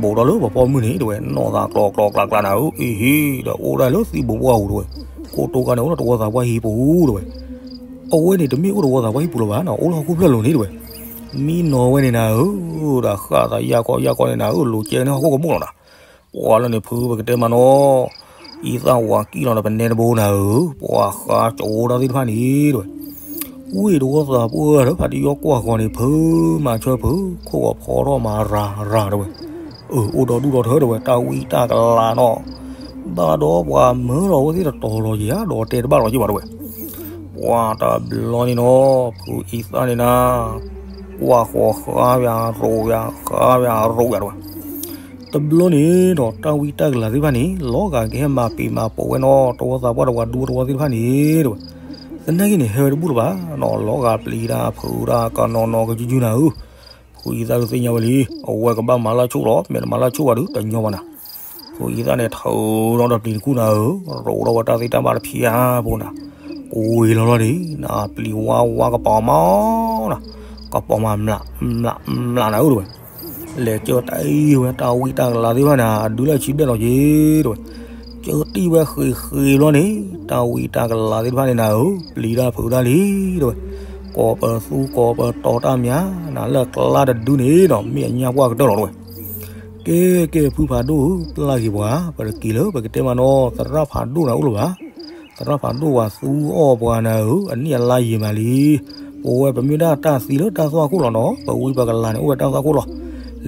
ဘူးဒီးလၢပှၤပိာ်မုၣ်န့ၣ် တဲဝဲ, နီၢ်သးကျီကျီကျါကျါနၤဧၢ, အ့ဟ့ၣ် ဒီးအိၣ်ဒၣ်လၢသံၣ်ဘိပှၢ်ပူၤ တဲဝဲ, ကိတိၤခါန့ၣ် အိၣ်ဒီးတဝီသးပှၢ်ဟံၣ်ပူၤ တဲဝဲ. အဝဲန့ၣ်တမ့ၢ်အိၣ်တဝီသးပှၢ်ဟံၣ်ပူၤလၢၤဘၣ်နီၤ, အိၣ်လၢဟီၣ်ခိၣ်ဖျၢၣ်လိၤန့ၣ် တဲဝဲ. မံနီၤဝဲန့ၣ်နၤဧၢ, ဒီးဃၣ်သးယၢ်ကီယၢ်ကီန့ၣ်နၤဧၢ, လိၤကဲန့ၢ်ဟီၣ်ခိၣ်ကမူၣ်လီၤနၤ. ပှၤလၢန့ၣ်ဖုပကတဲမးနီၤ, အံသၣ်ဝၤကံၣ်လီၤဒီးပနဲတဘိနၤဧၢ, ပှၤဃါကၠိဒၣ်သ့ၣ်တဖၣ်န့ၣ် တဲဝဲ. ဝံၣ်တဝီသးပှၢ်ဒီး ဖါတံၢ်ယီၢ်ကွၢ်ဃီၤန့ၣ် ဖုမၤဆၢဖု ခိၣ်ဂီၤဖီထီၣ်မၤရၤရၤ တဲဝဲ. အၢ အိၣ်ဒီဒူၣ်ဒီထၢ တဲဝဲ, တၢ်ဝံတၢ်ကလၤနီၤ, ဘၣ်ဒီးပှၤမၢလီၤဝဲသ့ၣ်တတီၤလီၤက့ၤဧါ, ဒီးတဲတဘၣ်လီၤက့ၤဘၣ် တဲဝဲ. ပှၤတဘျီန့ၣ်နီၤ ဖုအံသၣ်န့ၣ်နၤ ကွၢ်ဃီၤဃါယၤရိၤယၤ ဃါယၤရိၤယၤ တဲဝဲ. တဘျီန့ၣ်ဒီး တၢ်ဝံတၢ်ကလၤသ့ၣ်တဖၣ်န့ၣ် လီၤဂာ်ကဟဲမၤပံာ်မၤပိာ်ဝဲနီၤ တဝီသးပှၢ်ဒီးပှၤဒူတဝီသ့ၣ်တဖၣ်န့ၣ် တဲဝဲ. သနာ်က့န့ၣ် ဟဲဝဲတဘူၣ်လၢၤဘၣ်နီၤ, လီၤဂာ်ပျံၤတၢ်ဖုးတၢ်ကနီၤနီၤကယူၤယူၤနၤဧၢ. ဖုအံသၣ်ဒုးသ့ၣ်ညါဝဲလံ, အဝဲကဘၣ်မၤလၢဆိၣ်လီၤ, မ့ၢ်တမၤလၢဆိၣ်ဘၣ်ဒီး တညီဘၣ်နၤ. ဖုအံသၣ်န့ၣ် ထုးထီၣ်ဒီးပျံၤတခူၣ်နၤဧၢ, ရိးထီၣ်ဝဲတၢ်သ့ၣ်တၢ်ဘၣ်တဖၣ်ဖိနၤ, ကွံာ်လီၤလီၤန့ၣ် နပျံၤဝါဝါကပီၤမးနၤ, ကပီၤမးမျးမျးမျးနၤဧၢ တဲဝဲ. လဲၤကၢတၢ်အံၤဝဲတၢ်ဝံတၢ်ကလၤသ့ၣ်တဖၣ်န့ၣ် အဒုလၢအဆံဘျဲၣ်လီၤက့ၤ တဲဝဲ. ကၢတံၢ်ဝဲဃ့းဃ့းဘျီန့ၣ် တၢ်ဝံတၢ်ကလၤသ့ၣ်တဖၣ်န့ၣ်နၤဧၢ, ပျံၤတၢ်ဖုးတၢ်လံ တဲဝဲ. ကိးပသူကိးပတီၤတၢ်မး နၤလၢကျါတဒုန့ၣ်ဒီး မ့ၢ်အညၣ်ပှၢ်ကတၢၢ်လီၤ တဲဝဲ. ကဲကဲ ဖုဖးဒိၣ်ဧၢ, ပျၢ်က့ၤပှၤ, ပတက့ၤလၢပကတဲမးနီၤ သရၣ်ဖးဒိၣ်နၤအိၣ်လၢၤဘၣ်. သရၣ်ဖးဒိၣ်ပှၤသူအီၣ်ပှၤနၤဧၢ, အနံၣ်အလါယံာ်မးလံ. ပဝဲပမ့ၢ်ဒၣ်တၢ်သံလၢတၢ်သွၣ်ခိၣ်လီၤနီၤ, ပဝံပကလၤန့ၣ် အိၣ်ဝဲတၢ်သွၣ်ခိၣ်လီၤ.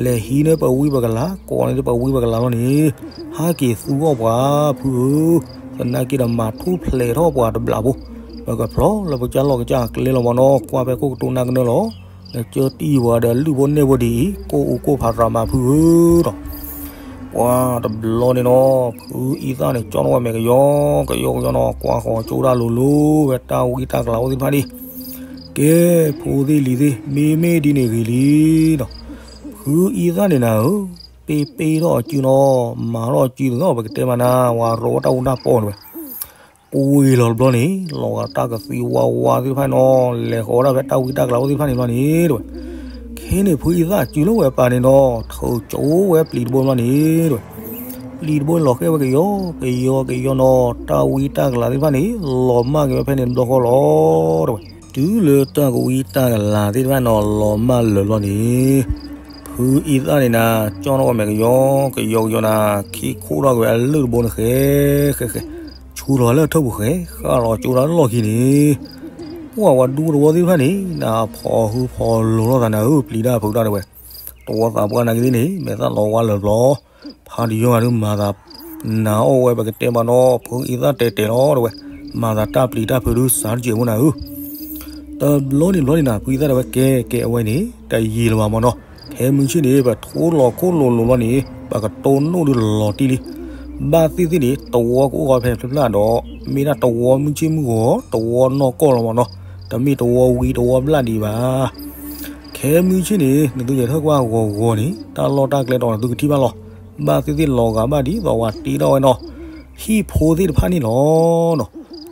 လဲၤဟံးန့ၢ်ပဝံပကလၤ, ကိးန့ၢ်ပဝံပကလၤလီၤန့ၣ်, ဟးက့ၤသူအီၣ်ပှၤဖုဧၢ, သနာ်က့ဒီးမၤထူၣ်ဖျဲးထီၣ်ပှၤတဘျးဖိ, ပကဖျီလၢပကစၢ်လီၢ်ကစၢ်အကျဲလီၤမးနီၤ, ကွၢ်ဖဲခိၣ်ကတိၤနၢ်ကနၢလီၤ. နကၢတံၢ်ပှၤဒီးလုၢ်ဖိနဲၣ်ဖိဒ်အံၤ ကိၢ်အူကိၢ်ဖးရၤမးဖုဧၢဒီး ပှၤတဘျီန့ၣ်နီၤ ဖုအံသၣ်န့ၣ် ကၠီထီၣ်ဝဲမဲာ်ကယီကယီကယီနီၤ, ကွၢ်ဃီၤကၠိတၢ်လိၤလိၤဝဲတၢ်ဝံတၢ်ကလၤအိၣ်သ့ၣ်တဖၣ်န့ၣ်, ကဲ ဖိသ့ၣ်လံၤသ့ၣ် မ့မ့ၢ်ဒ်န့ၣ်ဂ့ၤလံနီၤ, ဖုအံသၣ်န့ၣ်နၤဧၢ, ပ့ပ့ထီၣ်အစုနီၤ, မၤထီၣ်အစုသ့ၣ်နီၤ, ပကတဲမးနၤ ဝၤရိးဝဲတၢ်အူတၢ်ပီၢ်န့ၣ်ဝဲ ကွံာ်လီၤတဘျီန့ၣ် လီၤဂာ်တၢ်ကသံဝါဝါသ့ၣ်တဖၣ်န့ၣ်နီၤ, လဲၤဃီၤဝဲဒၣ်ဖဲတၢ်ဝံတၢ်ကလၤအိၣ်သ့ၣ်တဖၣ်န့ၣ်ဘျီန့ၣ် တဲဝဲ. ခဲန့ၣ် ဖုအံသၣ်စုလၢဝဲပာ်န့ၣ်နီၤ, ထုးကၠိဝဲပျံၤတဘိန့ၣ်ဘျီန့ၣ် တဲဝဲ. ပျံၤတဘိန့ၣ်လီၤဃဲဝဲကယီကယီကယီနီၤ, တၢ်ဝံတၢ်ကလၤသ့ၣ်တဖၣ်န့ၣ် လီၤမၢ်က့ၤဝဲဖဲန့ၣ်တဘျီဃီလီၤ တဲဝဲ. တုၤလၢတၢ်ကဝံတၢ်ကလၤသ့ၣ်တဖၣ်နီၤ လီၤမၢ်လၢာ်ဘျီန့ၣ် ဖုအံသၣ်န့ၣ်နၤ ကၠီထီၣ်ဝဲမဲာ်ကယီကယီကယီနၤ, ခံခိၣ်ထီၣ်က့ၤဝဲအလၢၢ်တဘိန့ၣ်ဃဲဃဲဃဲ, ဆူလီၤလၢထၢၣ်ပူၤဃဲ, ဃၣ်လီၤကၠိတၢ်လီၢ်ခံန့ၣ် ပှၤဝဲဒူတဝီသ့ၣ်တဖၣ်န့ၣ် နၤဖီၣ်ဟုဖီၣ်လိၤလိာ်သးနၤဧၢ, ပျံၤတၢ်ဖုးတၢ်တဲဝဲ. တဝီသးပှၢ်နၤက့ၤသ့ၣ်န့ၣ် မဲာ်သၣ်လီၤဝါလၢာ်ဘျီ, ဖါတယီၢ်ဂၤဒုးမၤသး နၤအီၣ်ဝဲပကတဲမးနီၤ, ဖုအံသၣ်တဲာ်တဲာ်လီၤတဲဝဲ, မၤသးတၢ်ပျံၤတၢ်ဖုးဒုးစးတကဲးဖိနၤဧၢ. တဘျီန့ၣ်ဘျီန့ၣ်နၤ ဖုအံသၣ်တဲဝဲ ကဲကဲအဝဲန့ၣ် တယံာ်လၢၤဘၣ်မးနီၤ, ခဲမုၢ်ဆ့ၣ်န့ၣ် ပထိလီၤခိၣ်လိၤလိၤလီၤန့ၣ် ပကတိၢ်နီၣ်ဒုးလီၤတံၢ်လံ. ဘၣ်သ့ၣ်သ့ၣ်န့ၣ် တဝီကအိၣ်ဂီၤဖဲဖျၢၣ်ဖျၢၣ်ဒီး မ့ၢ်ဒၣ်တဝီမုၢ်ဆ့ၣ်မုၢ်ဂီၤ တဝီနီၢ်ကီၢ်လီၤမးနီၤ, တမ့ၢ်တဝီဝံတဝီဘျၣ်ဒံးဘၣ်. ခဲမုၢ်ဆ့ၣ်န့ၣ် နသုယဲၢ်ထၢၣ်ကွၢ်ဂီၤဂီၤန့ၣ် တၢ်လီၢ်တၢ်ကျဲဒီးနသုကထံၣ်ဘၣ်လီၤ. ဘၣ်သ့ၣ်သ့ၣ်လီၤဂာ်ဘၣ်ဒ်သိးဝဲတ့ထီၣ်ဝဲနီၤ ဟံၣ်ဖိသ့ၣ်တဖၣ်န့ၣ်လီၤနီၤ.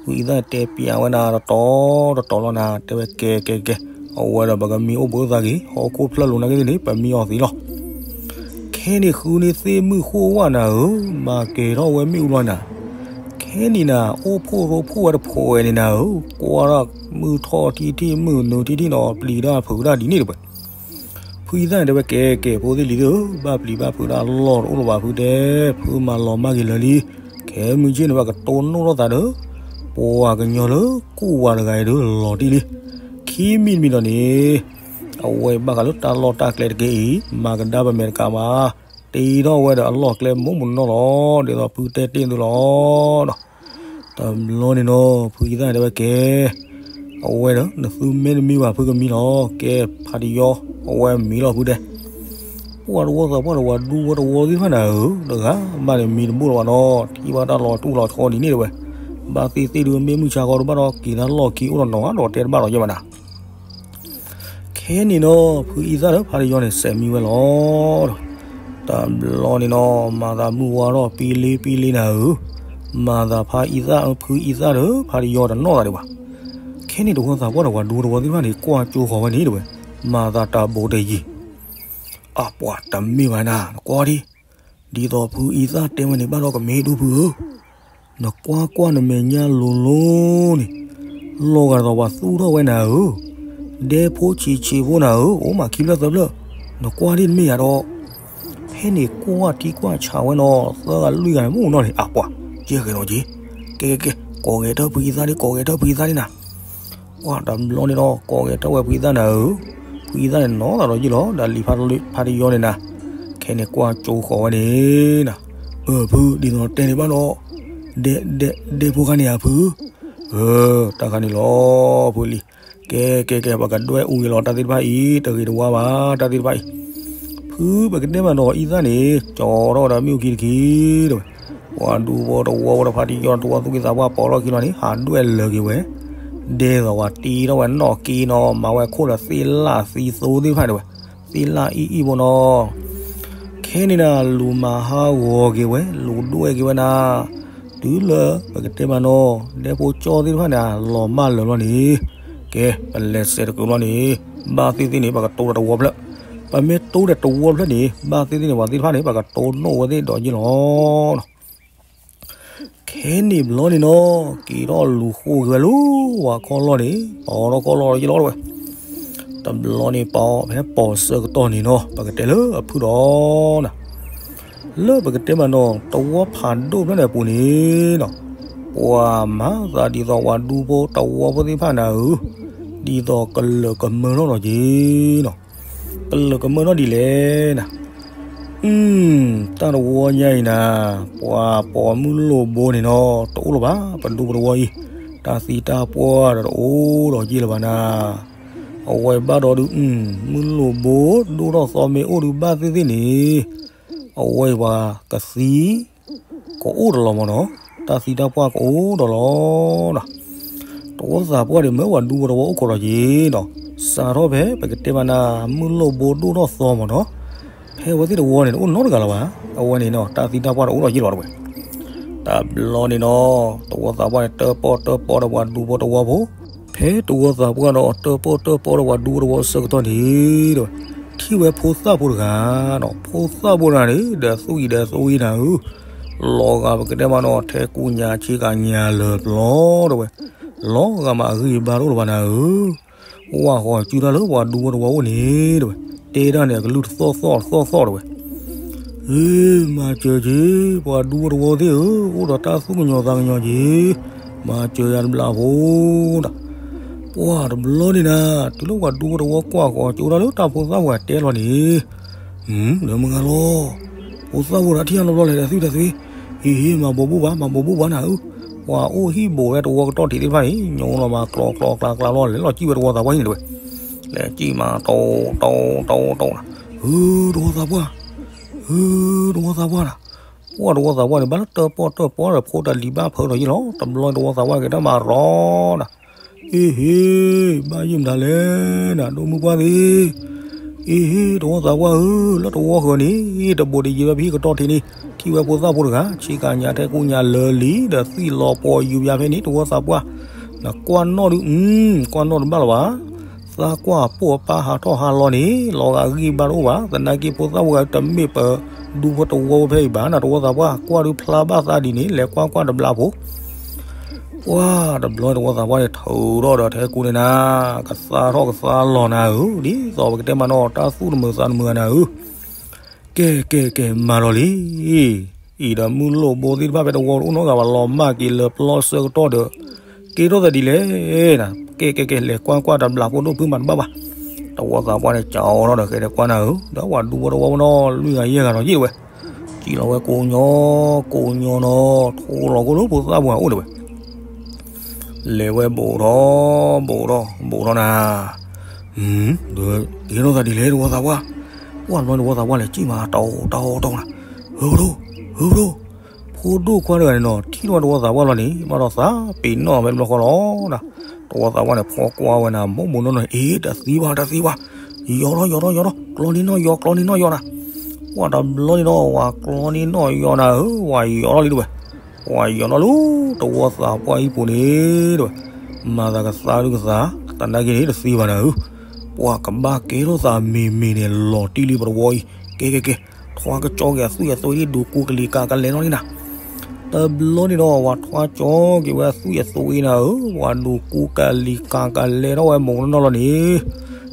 ဖုအံသၣ်တဲပျးဝဲနၤတတီၤတတီၤလီၤနၤ, တဲဝဲကဲကဲကဲ, အဝဲဒီးပကမံအိၣ်ဘှံးသးက့ၤ, ဟီၣ်ခိၣ်ဖျၢၣ်လိၤနာ်က့သ့ၣ်န့ၣ် ပမံအီၤသ့လီၤ. ခဲန့ၣ်ဃုန့ၣ်သ့ၣ်မုၣ်ဃိၣ်ဝၣ်နၤဧၢ, မၤကဲၤထီၣ်ဝဲမ့ၣ်အူလီၤနၤ. ခဲန့ၣ်နၤ အိၣ်ဖှိၣ်ရိဖှိၣ်ဝဲတဖိးဝဲန့ၣ်နၤဧၢ, ကွၢ်ဒၣ်မုၢ်ထီၣ်ထံထံၣ်မုၢ်နုာ်ထံထံၣ်နီၤ, ပျံၤတၢ်ဖုးတၢ်ဒ်န့ၣ်တဲဝဲ. ဖုအံသၣ်န့ၣ်တဲဝဲကဲကဲ ဖိသ့ၣ်လံၤသ့ၣ်ဧၢ, ဘၣ်ပျံၤဘၣ်ဖုးတၢ်လီၢ်တအိၣ်လၢၤဘၣ်ဖုတဲ, ဖုမၤလီၤမၢ်က့ၤလၢာ်လံ. ခဲမုၢ်ဆ့ၣ်န့ၣ် ပကတိၢ်နီၣ်ထီၣ်သးဒီး ပှၤကညီလၢကူၣ်ဝါတဂၤအံၤဒုးလီၤတံၢ်လံ. ခံမံၤတမံၤဒီးန့ၣ် အဝဲဘၣ်ဃးလၢတၢ်လီၢ်တၢ်ကျဲတက့ၢ်အံၤ မၤကဒါပမဲာ်တကးဘၣ်, တ့ထီၣ်ဝဲဒီးအလီၢ်ကျဲမိၢ်မနီၣ်လီၤ. ဒ်သိးဖုတဲတ့ၢ်သုလီၤဒီး တဘျီန့ၣ်နီၤ ဖုအံသၣ်န့ၣ်တဲဝဲကဲ, အဝဲဒီး နသုမ့ၢ်တမံဘၣ်ဖုကမံလီၤ. ကဲဖးတယီ အဝဲမံလီၤဖုတဲ. ပှၤတဝီသးပှၢ်ဒီးပှၤဒူဖိတဝီသ့ၣ်တဖၣ်န့ၣ်ဧၢ, တဂၤဘၣ်န့ၣ်မံတဘူၣ်လၢၤဘၣ်နီၤ, ထံၣ်ဘၣ်တၢ်လီၤတူၢ်လီၤဆီဒ်န့ၣ်တဲဝဲ, ဘၣ်သ့ၣ်သ့ၣ်ဒုးမ့ၢ်မုၢ်ဆါဃီဒုးဘၣ်ဒီးက့ၤတၢ်လီၢ်ခံအိၣ်ဒီးနီၤဒီးတဲတဘၣ်လီၤယဲၢ်ဘၣ်နၤ. ခဲန့ၣ်နီၤ ဖုအံသၣ်ဒီးဖးတယီန့ၣ် စဲးမံဝဲလီၤဒီး တဘျီန့ၣ်နီၤ မၤသးမုၢ်ဝါထီၣ်ပံလ့ပံလ့နၤဧၢ, မၤသးဖးအံသၣ် ဖုအံသၣ်ဒီးဖးတယီတနီၣ်သးဒံးဘၣ်. ခဲန့ၣ်တဝီသးပှၢ်ဒီးပှၤဒူဖိတဝီသ့ၣ်တဖၣ်န့ၣ် ကွၢ်ကၠိဃီၤဝဲန့ၣ်တဲဝဲ, မၤသးတၢ်ဘိးတယံၤ အပှၤတမ့ၢ်ဘၣ်နၤ နကွၢ်ဒံး, ဒ်သိးဖုအံသၣ်တဲဝဲန့ၣ်ဘၣ်ဒီးကမ့ၢ်ဒူဖုဧၢ, နကွၢ်ကွၢ်နမဲာ်ညါလိၤလိၤန့ၣ်, လီၤဂာ်ဒ်သိးပှၤသူၣ်ထီၣ်ဝဲနၤဧၢ, ဒဲဖိဆံးဆံးဖိနၤဧၢ, အိၣ်မးခံဖျၢၣ်သၢဖျၢၣ်, နကွၢ်ဒံးတမ့ၢ်ယၤဒီး ဖဲန့ၣ်ကွၢ်ထံကွၢ်ဆးဝဲနီၤ သၢဂၤလွံၢ်ဂၤန့ၣ် မ့ၢ်အိၣ်နီၤန့ၣ် အပှၤ ယဲၢ်ဂဲၤနီၤက့ၤ, ကဲကဲကဲ ကိးဂဲၤထၢၣ်ဖုအံသၣ်ဒံး ကိးဂဲၤထၢၣ်ဖုအံသၣ်ဒံးနၤ. ပှၤတဘျီန့ၣ်ဒီး ကိးဂဲၤထၢၣ်ဝဲဖုအံသၣ်နၤဧၢ, ဖုအံသၣ်န့ၣ်နီၤသးဒီးယ့ၢ်လီၤ ဒီးလံာ်ဖးတယီန့ၣ်နၤ, ခဲန့ၣ်ကွၢ်ကၠိဃီၤဝဲန့ၣ်နၤ, အၢ ဖုဒ်သိးတဲန့ၣ်ဘၣ်ဒီး ဒဲဖိခါန့ၣ်ဧါဖု, အၢ တၢ်ခါန့ၣ်လီၤ ဖုလံ ကဲကဲကဲ ပကဒွဲၣ်အူဂ့ၤလီၤ တၢ်သ့ၣ်တဖၣ်အံၤ တဂ့ၤတဝါဘၣ် တၢ်သ့ၣ်တဖၣ်အံၤ, ဖုပကတဲမးနီၤ အံသၣ်န့ၣ် ကၠီထီၣ်ဝဲဒီးမ့ၣ်အူခံတခံ တဲဝဲ, ပှၤဒူဖိတဝီဖိဒီးဖးတယီတဝီသူၣ်က့သးပှၢ်ပိာ်ထီၣ်ခံလီၤန့ၣ် ဟးဒွဲၣ်လၢာ်က့ၤဝဲ, ဒဲသိးပှၤတံထီၣ်ဝဲနီၢ်က့နီၤ မၤဝဲခိၣ်ဒီးသ့ၣ်လၣ်သံသိသ့ၣ်တဖၣ်တဲဝဲ, သ့ၣ်လၣ်အံၣ်အံၣ်ဖိနီၤ ခဲန့ၣ်နၤ လူၤမၤဟးဂီၤက့ၤဝဲ လူၤဒွဲၣ်က့ၤဝဲနၤ, တုၤလၢပကတဲမးနီၤ ဒဲဖိကၠီသ့ၣ်တဖၣ်န့ၣ် လီၤမၢ်လၢာ်လီၤန့ၣ်, ကဲ ပလဲၤစဲးတကုၤလီၤန့ၣ်, ဘၣ်သ့ၣ်သ့ၣ်န့ၣ် ပကတိၤဒီးတဝီဖျၢၣ်, ပမ့ၢ်တိၤဒီးတဝီဖျၢၣ်န့ၣ် ဘၣ်သ့ၣ်သ့ၣ်န့ၣ် ပှၤသ့ၣ်တဖၣ်န့ၣ် ပကတိၤနိၣ်ဝဲသ့ၣ်ဒီးယ့ၢ်လီၤ. ခဲန့ၣ်ဘျီန့ၣ်နီၤ က့ၤထီၣ်လူၤဃိက့ၤဝဲလၢဝၤခီၣ်လီၢ်န့ၣ် ပီထီၣ်ခီၣ်လီၢ်ဒီးယ့ၢ်လီၤတဲဝဲ, တဘျီန့ၣ်ပီဖဲပိာ်ဆၢကတီၢ်န့ၣ်နီၤ ပကတဲလၢအဖုၣ်ဒီးနၤ, လၢပကတဲမးနီၤ တဝီဖးဒိၣ်ဖျၢၣ်န့ၣ်အပူၤန့ၣ်နီၤ, ပှၤမၤသးဒ်သိးပှၤဒူဖိတဝီဖိသ့ၣ်တဖၣ်နၤဧၢ, ဒ်သိးကလၢာ်ကမၢထီၣ်လီၤက့ၤနီၤ, ကလၢာ်ကမၢထီၣ်ဒ်လဲၣ်နၤ, တၢ်တဝီညါအံၤနၤ, ပှၤပိာ်မုၣ်လိၣ်ဘိန့ၣ်နီၤ တအိၣ်လၢၤဘၣ် ပဒူပတဝီအံၤ, တၢ်သံတၢ်ပှၢ်ဒီးတအိၣ်ဒီးယ့ၢ်လၢၤဘၣ်နၤ, အဝဲဘၣ်ဒီးဒုး မုၣ်လိၣ်ဘိဒိၣ်ထီၣ်သီမ့ၢ်အိၣ်ဒုးဘၣ်သ့ၣ်သ့ၣ်န့ၣ်, အဝဲပှၤကသံ ကအိၣ်ဒီးလီၤမးနီၤ, တၢ်သံတၢ်ပှၢ်ကအိၣ်ဒီးလီၤ တဝီသးပှၢ်န့ၣ် မၢပှၤဒူဖိတဝီအိၣ်ခိးဒီးက့ၤနီၤ, စးထီၣ်ဖဲပကတဲမးနၤ မုၣ်လိၣ်ဘိဒိၣ်ထီၣ်သီမးနီၤ, ဖဲအဝဲသ့ၣ်တဝီန့ၣ် တအိၣ်နီတဂၤလၢၤဘၣ်, အဝဲန့ၣ်နီၤ တၢ်သံတၢ်ပှၢ်တအိၣ်ဒီးယ့ၢ်လီၤတဲဝဲ, တဘျီန့ၣ်နီၤ တဝီသးပှၢ်န့ၣ် တၢၣ်ပီၣ်တၢၣ်ပီဒီးပှၤဒူဖိတဝီဖိ, ဖဲတဝီသးပှၢ်ဒီး တၢၣ်ပီၣ်တၢၣ်ပီဒီးပှၤဒူဖိတဝီအဆၢကတီၢ်န့ၣ်တဲဝဲ, ထံၣ်ဝဲဖိသၣ်ဖိတဂၤနီၤ, ဖိသၣ်ဖိတဂၤန့ၣ် ဒီးသူၣ်အံၤဒီးသူၣ်ဝံၤနၤဧၢ, လီၤဂာ်ပကတဲမးနီၤ ထဲကူညါဆ့ကၤညါလၢာ်ပျီတဲဝဲ, လီၤဂာ်မးအဂံၢ်အဘါတအိၣ်လၢၤဘၣ်နၤဧၢ, ဝၢ်ဃီၤစုတၢ်လၢပှၤဒူဖိတဝီအိၣ်န့ၣ်တဲဝဲ, တဲတၢ်န့ၣ်အကလုၢ်တသီၣ်သီၣ်တသီၣ်သီၣ်တဲဝဲ မၤစၢၤက့ၤ ပှၤဒူဖိတဝီသ့ၣ်ဧၢ, အိၣ်ဒီးတၢ်သူၣ်ကညီၤသးကညီၤက့ၤ, မၤစၢၤယၤတဘျီဖိဒီး, ပှၤတဘျီန့ၣ်နၤ, တုၤလၢပှၤဒူဖိတဝီကွၢ်ဃီၤကၠိတၢ်လၢတၢ်ဖိသၣ်ဖိတဲလီၤန့ၣ်, လၢမုၢ်ဂၤလီၤ, ဖိသၣ်ဖိဒီးထံၣ်အလီၤဘျီလဲၣ်ဒီးသွံၣ်ဒီးသွံၣ်, ဟ့ၣ်ဟ့ၣ် မၤဘိးဘိၣ်ဘၣ် မၤဘိးဘိၣ်ဘၣ်နၤဧၢ, ပှၤအိၣ်ဟံၣ်ဘိးဝဲတဝီကတီၢ်ထံးသ့ၣ်တဖၣ်န့ၣ် ညိလီၤမးကျီကျီကျါကျါလီၤ လဲၤလီၤစံၣ်ဝဲတဝီသးပှၢ်ဟံၣ်န့ၣ်တဲဝဲ, လဲၤစံၣ်မးတိတိတိတိနၤ, ဧၢ တဝီသးပှၢ် ဧၢ တဝီသးပှၢ်နၤ, ပှၤတဝီသးပှၢ်န့ၣ် ဘၣ်လၢတၢၣ်ပီၣ်တၢၣ်ပီဒီးဖိတၢ်လံၤဘၣ်ဖၢဒီးယ့ၢ်လီၤ, တဘျီတဝီသးပှၢ်က့ၤတၢ်မၤရီနၤ, အ့ဟ့ၣ် ဘၣ်ယုၢ်မတၤလဲၣ်နၤ ဒိၣ်မုၢ်ပှၢ်သ့ၣ်, အ့ဟ့ၣ် တဝီသးပှၢ်ဧၢ, လၢတဝီဃၢၤန့ၣ် တဘိးတယံၤဘၣ်ဖဲကတီၢ်ထံးန့ၣ် ထံၣ်ဝဲဖိသၣ်ဖိတဂၤ ဆ့ကၤညါထဲကူညါလၢာ်လံ ဒီးသွံၣ်လီၤပှီၤယူၤယၤဖဲန့ၣ် တဝီသးပှၢ်, နကွၢ်နီၣ်ဒုး ကွၢ်နီၣ်တဘၣ်လၢၤဘၣ် သးကွၢ်ပိာ်ပၢ်ဟးထီၣ်ဟးလီၤန့ၣ် လီၤဂာ်ဂံၢ်ဘါတအိၣ်ဘၣ်, သနာ်က့ဖိသၣ်ဖိဂၤတမ့ၢ်ပဒူဖိတဝီဖိဖဲအံၤဘၣ်နၤ တဝီသးပှၢ်, ကွၢ်ဒုးဖျါဘၣ်သးဒ်န့ၣ် လဲၤကွၢ်ကွၢ်တဘျီဖိ, ပှၤတဘျီတဝီသးပှၢ်န့ၣ် ထုးထီၣ်ဒီးထဲကူန့ၣ်နၤ, ကသါထီၣ်ကသါလီၤနၤဧၢ, ဒ်သိးပကတဲမးနီၤ တၢ်သူၣ်တမုာ်သးတမုာ်နၤဧၢ, ကဲကဲကဲ မၤလီၤလံ အံၤဒီးမုၢ်လိၣ်ဘိသ့ၣ်တဖၣ်ဖဲတဝီတအိၣ်နီတဂၤဘၣ် လီၤမၢ်က့ၤလၢပျီဆၢကတီၢ်ဒီး ကဲထီၣ်သးဒ်လဲၣ်နၤ, ကဲကဲကဲ လဲၤကွၢ်ကွၢ်တဘျီ ဖိဒိၣ်ဖုမၤတဘၣ်ဘၣ်. တဝီသးပှၢ်န့ၣ် ကၠီထီၣ်ဒီး ဃဲၤဒီးကွၢ်နၤဧၢ, ဒီးပှၤဒူဖိတဝီဖိနီၤ လွံၢ်ဂၤယဲၢ်ဂၤဒီးယံာ်တဝဲ, စံၣ်လီၤဝဲကိးညီ ကိးညီနီၤ ထိလီၤခိၣ်လၢဖိသၣ်ပှၢ်အိၣ်တဝဲ လဲၤဝဲဘူးထီၣ် ဘူးထီၣ် ဘူးထီၣ်နၤ, ဒီးကဲထီၣ်သးဒ်လဲၣ် တဝီသးပှၢ်, ပှၢ်ဘျီတဝီသးပှၢ်လဲၤစံၣ်မး တၢ်အိၣ်တၢ်အိၣ်တၢ်အိၣ်နၤ, ဟုၣ်ဒိၣ် ဟုၣ်ဒိၣ်, ဖိဒိၣ်ခွါတဂၤန့ၣ်နီၤ ထံၣ်ထီၣ်ဝဲတဝီသးပှၢ်လီၤန့ၣ် ဘၣ်ဒီးသးပ့ၤနီၣ်ဝဲတဘျီဃီလီၤနၤ, တဝီသးပှၢ်န့ၣ် ဖီကွၢ်ဝဲနၤ မိၢ်မိၢ်နီၢ်နီၢ်န့ၣ် အ့ တသံဘၣ် တသံဘၣ်, ယီၤထီၣ် ယီၤထီၣ် ယီၤထီၣ် ကျီန့ၢ်နီၣ်ယီၤ ကျီန့ၢ်နီၣ်ယီၤနၤ, ပှၢ်တဘျီန့ၣ်နီၤ ဝၤကျီန့ၢ်နီၣ်ယီၤနၤဧၢ, ဝၤယီၤထီၣ်လံတဝဲ ပှၤယီၤထီၣ်လၢ တဝီသးပှၢ်ဟံၣ်ပူၤန့ၣ်တဝဲ, မၤသးကသါဒုကသါ, သနာ်က့န့ၣ် တသံဘၣ်နၤဧၢ, ပှၤကဘၣ်ကဲထီၣ်သးမ့ၢ်မ့ၢ်န့ၣ် လီၤတံၢ်လံပတဝီအံၤ, ကဲကဲကဲ, ထွါကကၠီက့ၤအသွံၣ်အသွံၣ်ဒ် ဒိးကူကလံၤကၤကလဲၤထီၣ်န့ၣ်နၤ, တဘျီန့ၣ်ဒီး ပှၤထွါကၠီက့ၤဝဲအသွံၣ်အသွံၣ်နၤဧၢ, ပှၤဒိးကူကလံၤကၤကလဲၤထီၣ်ဝဲမိၢ်နီၢ်နီၢ်လီၤန့ၣ်,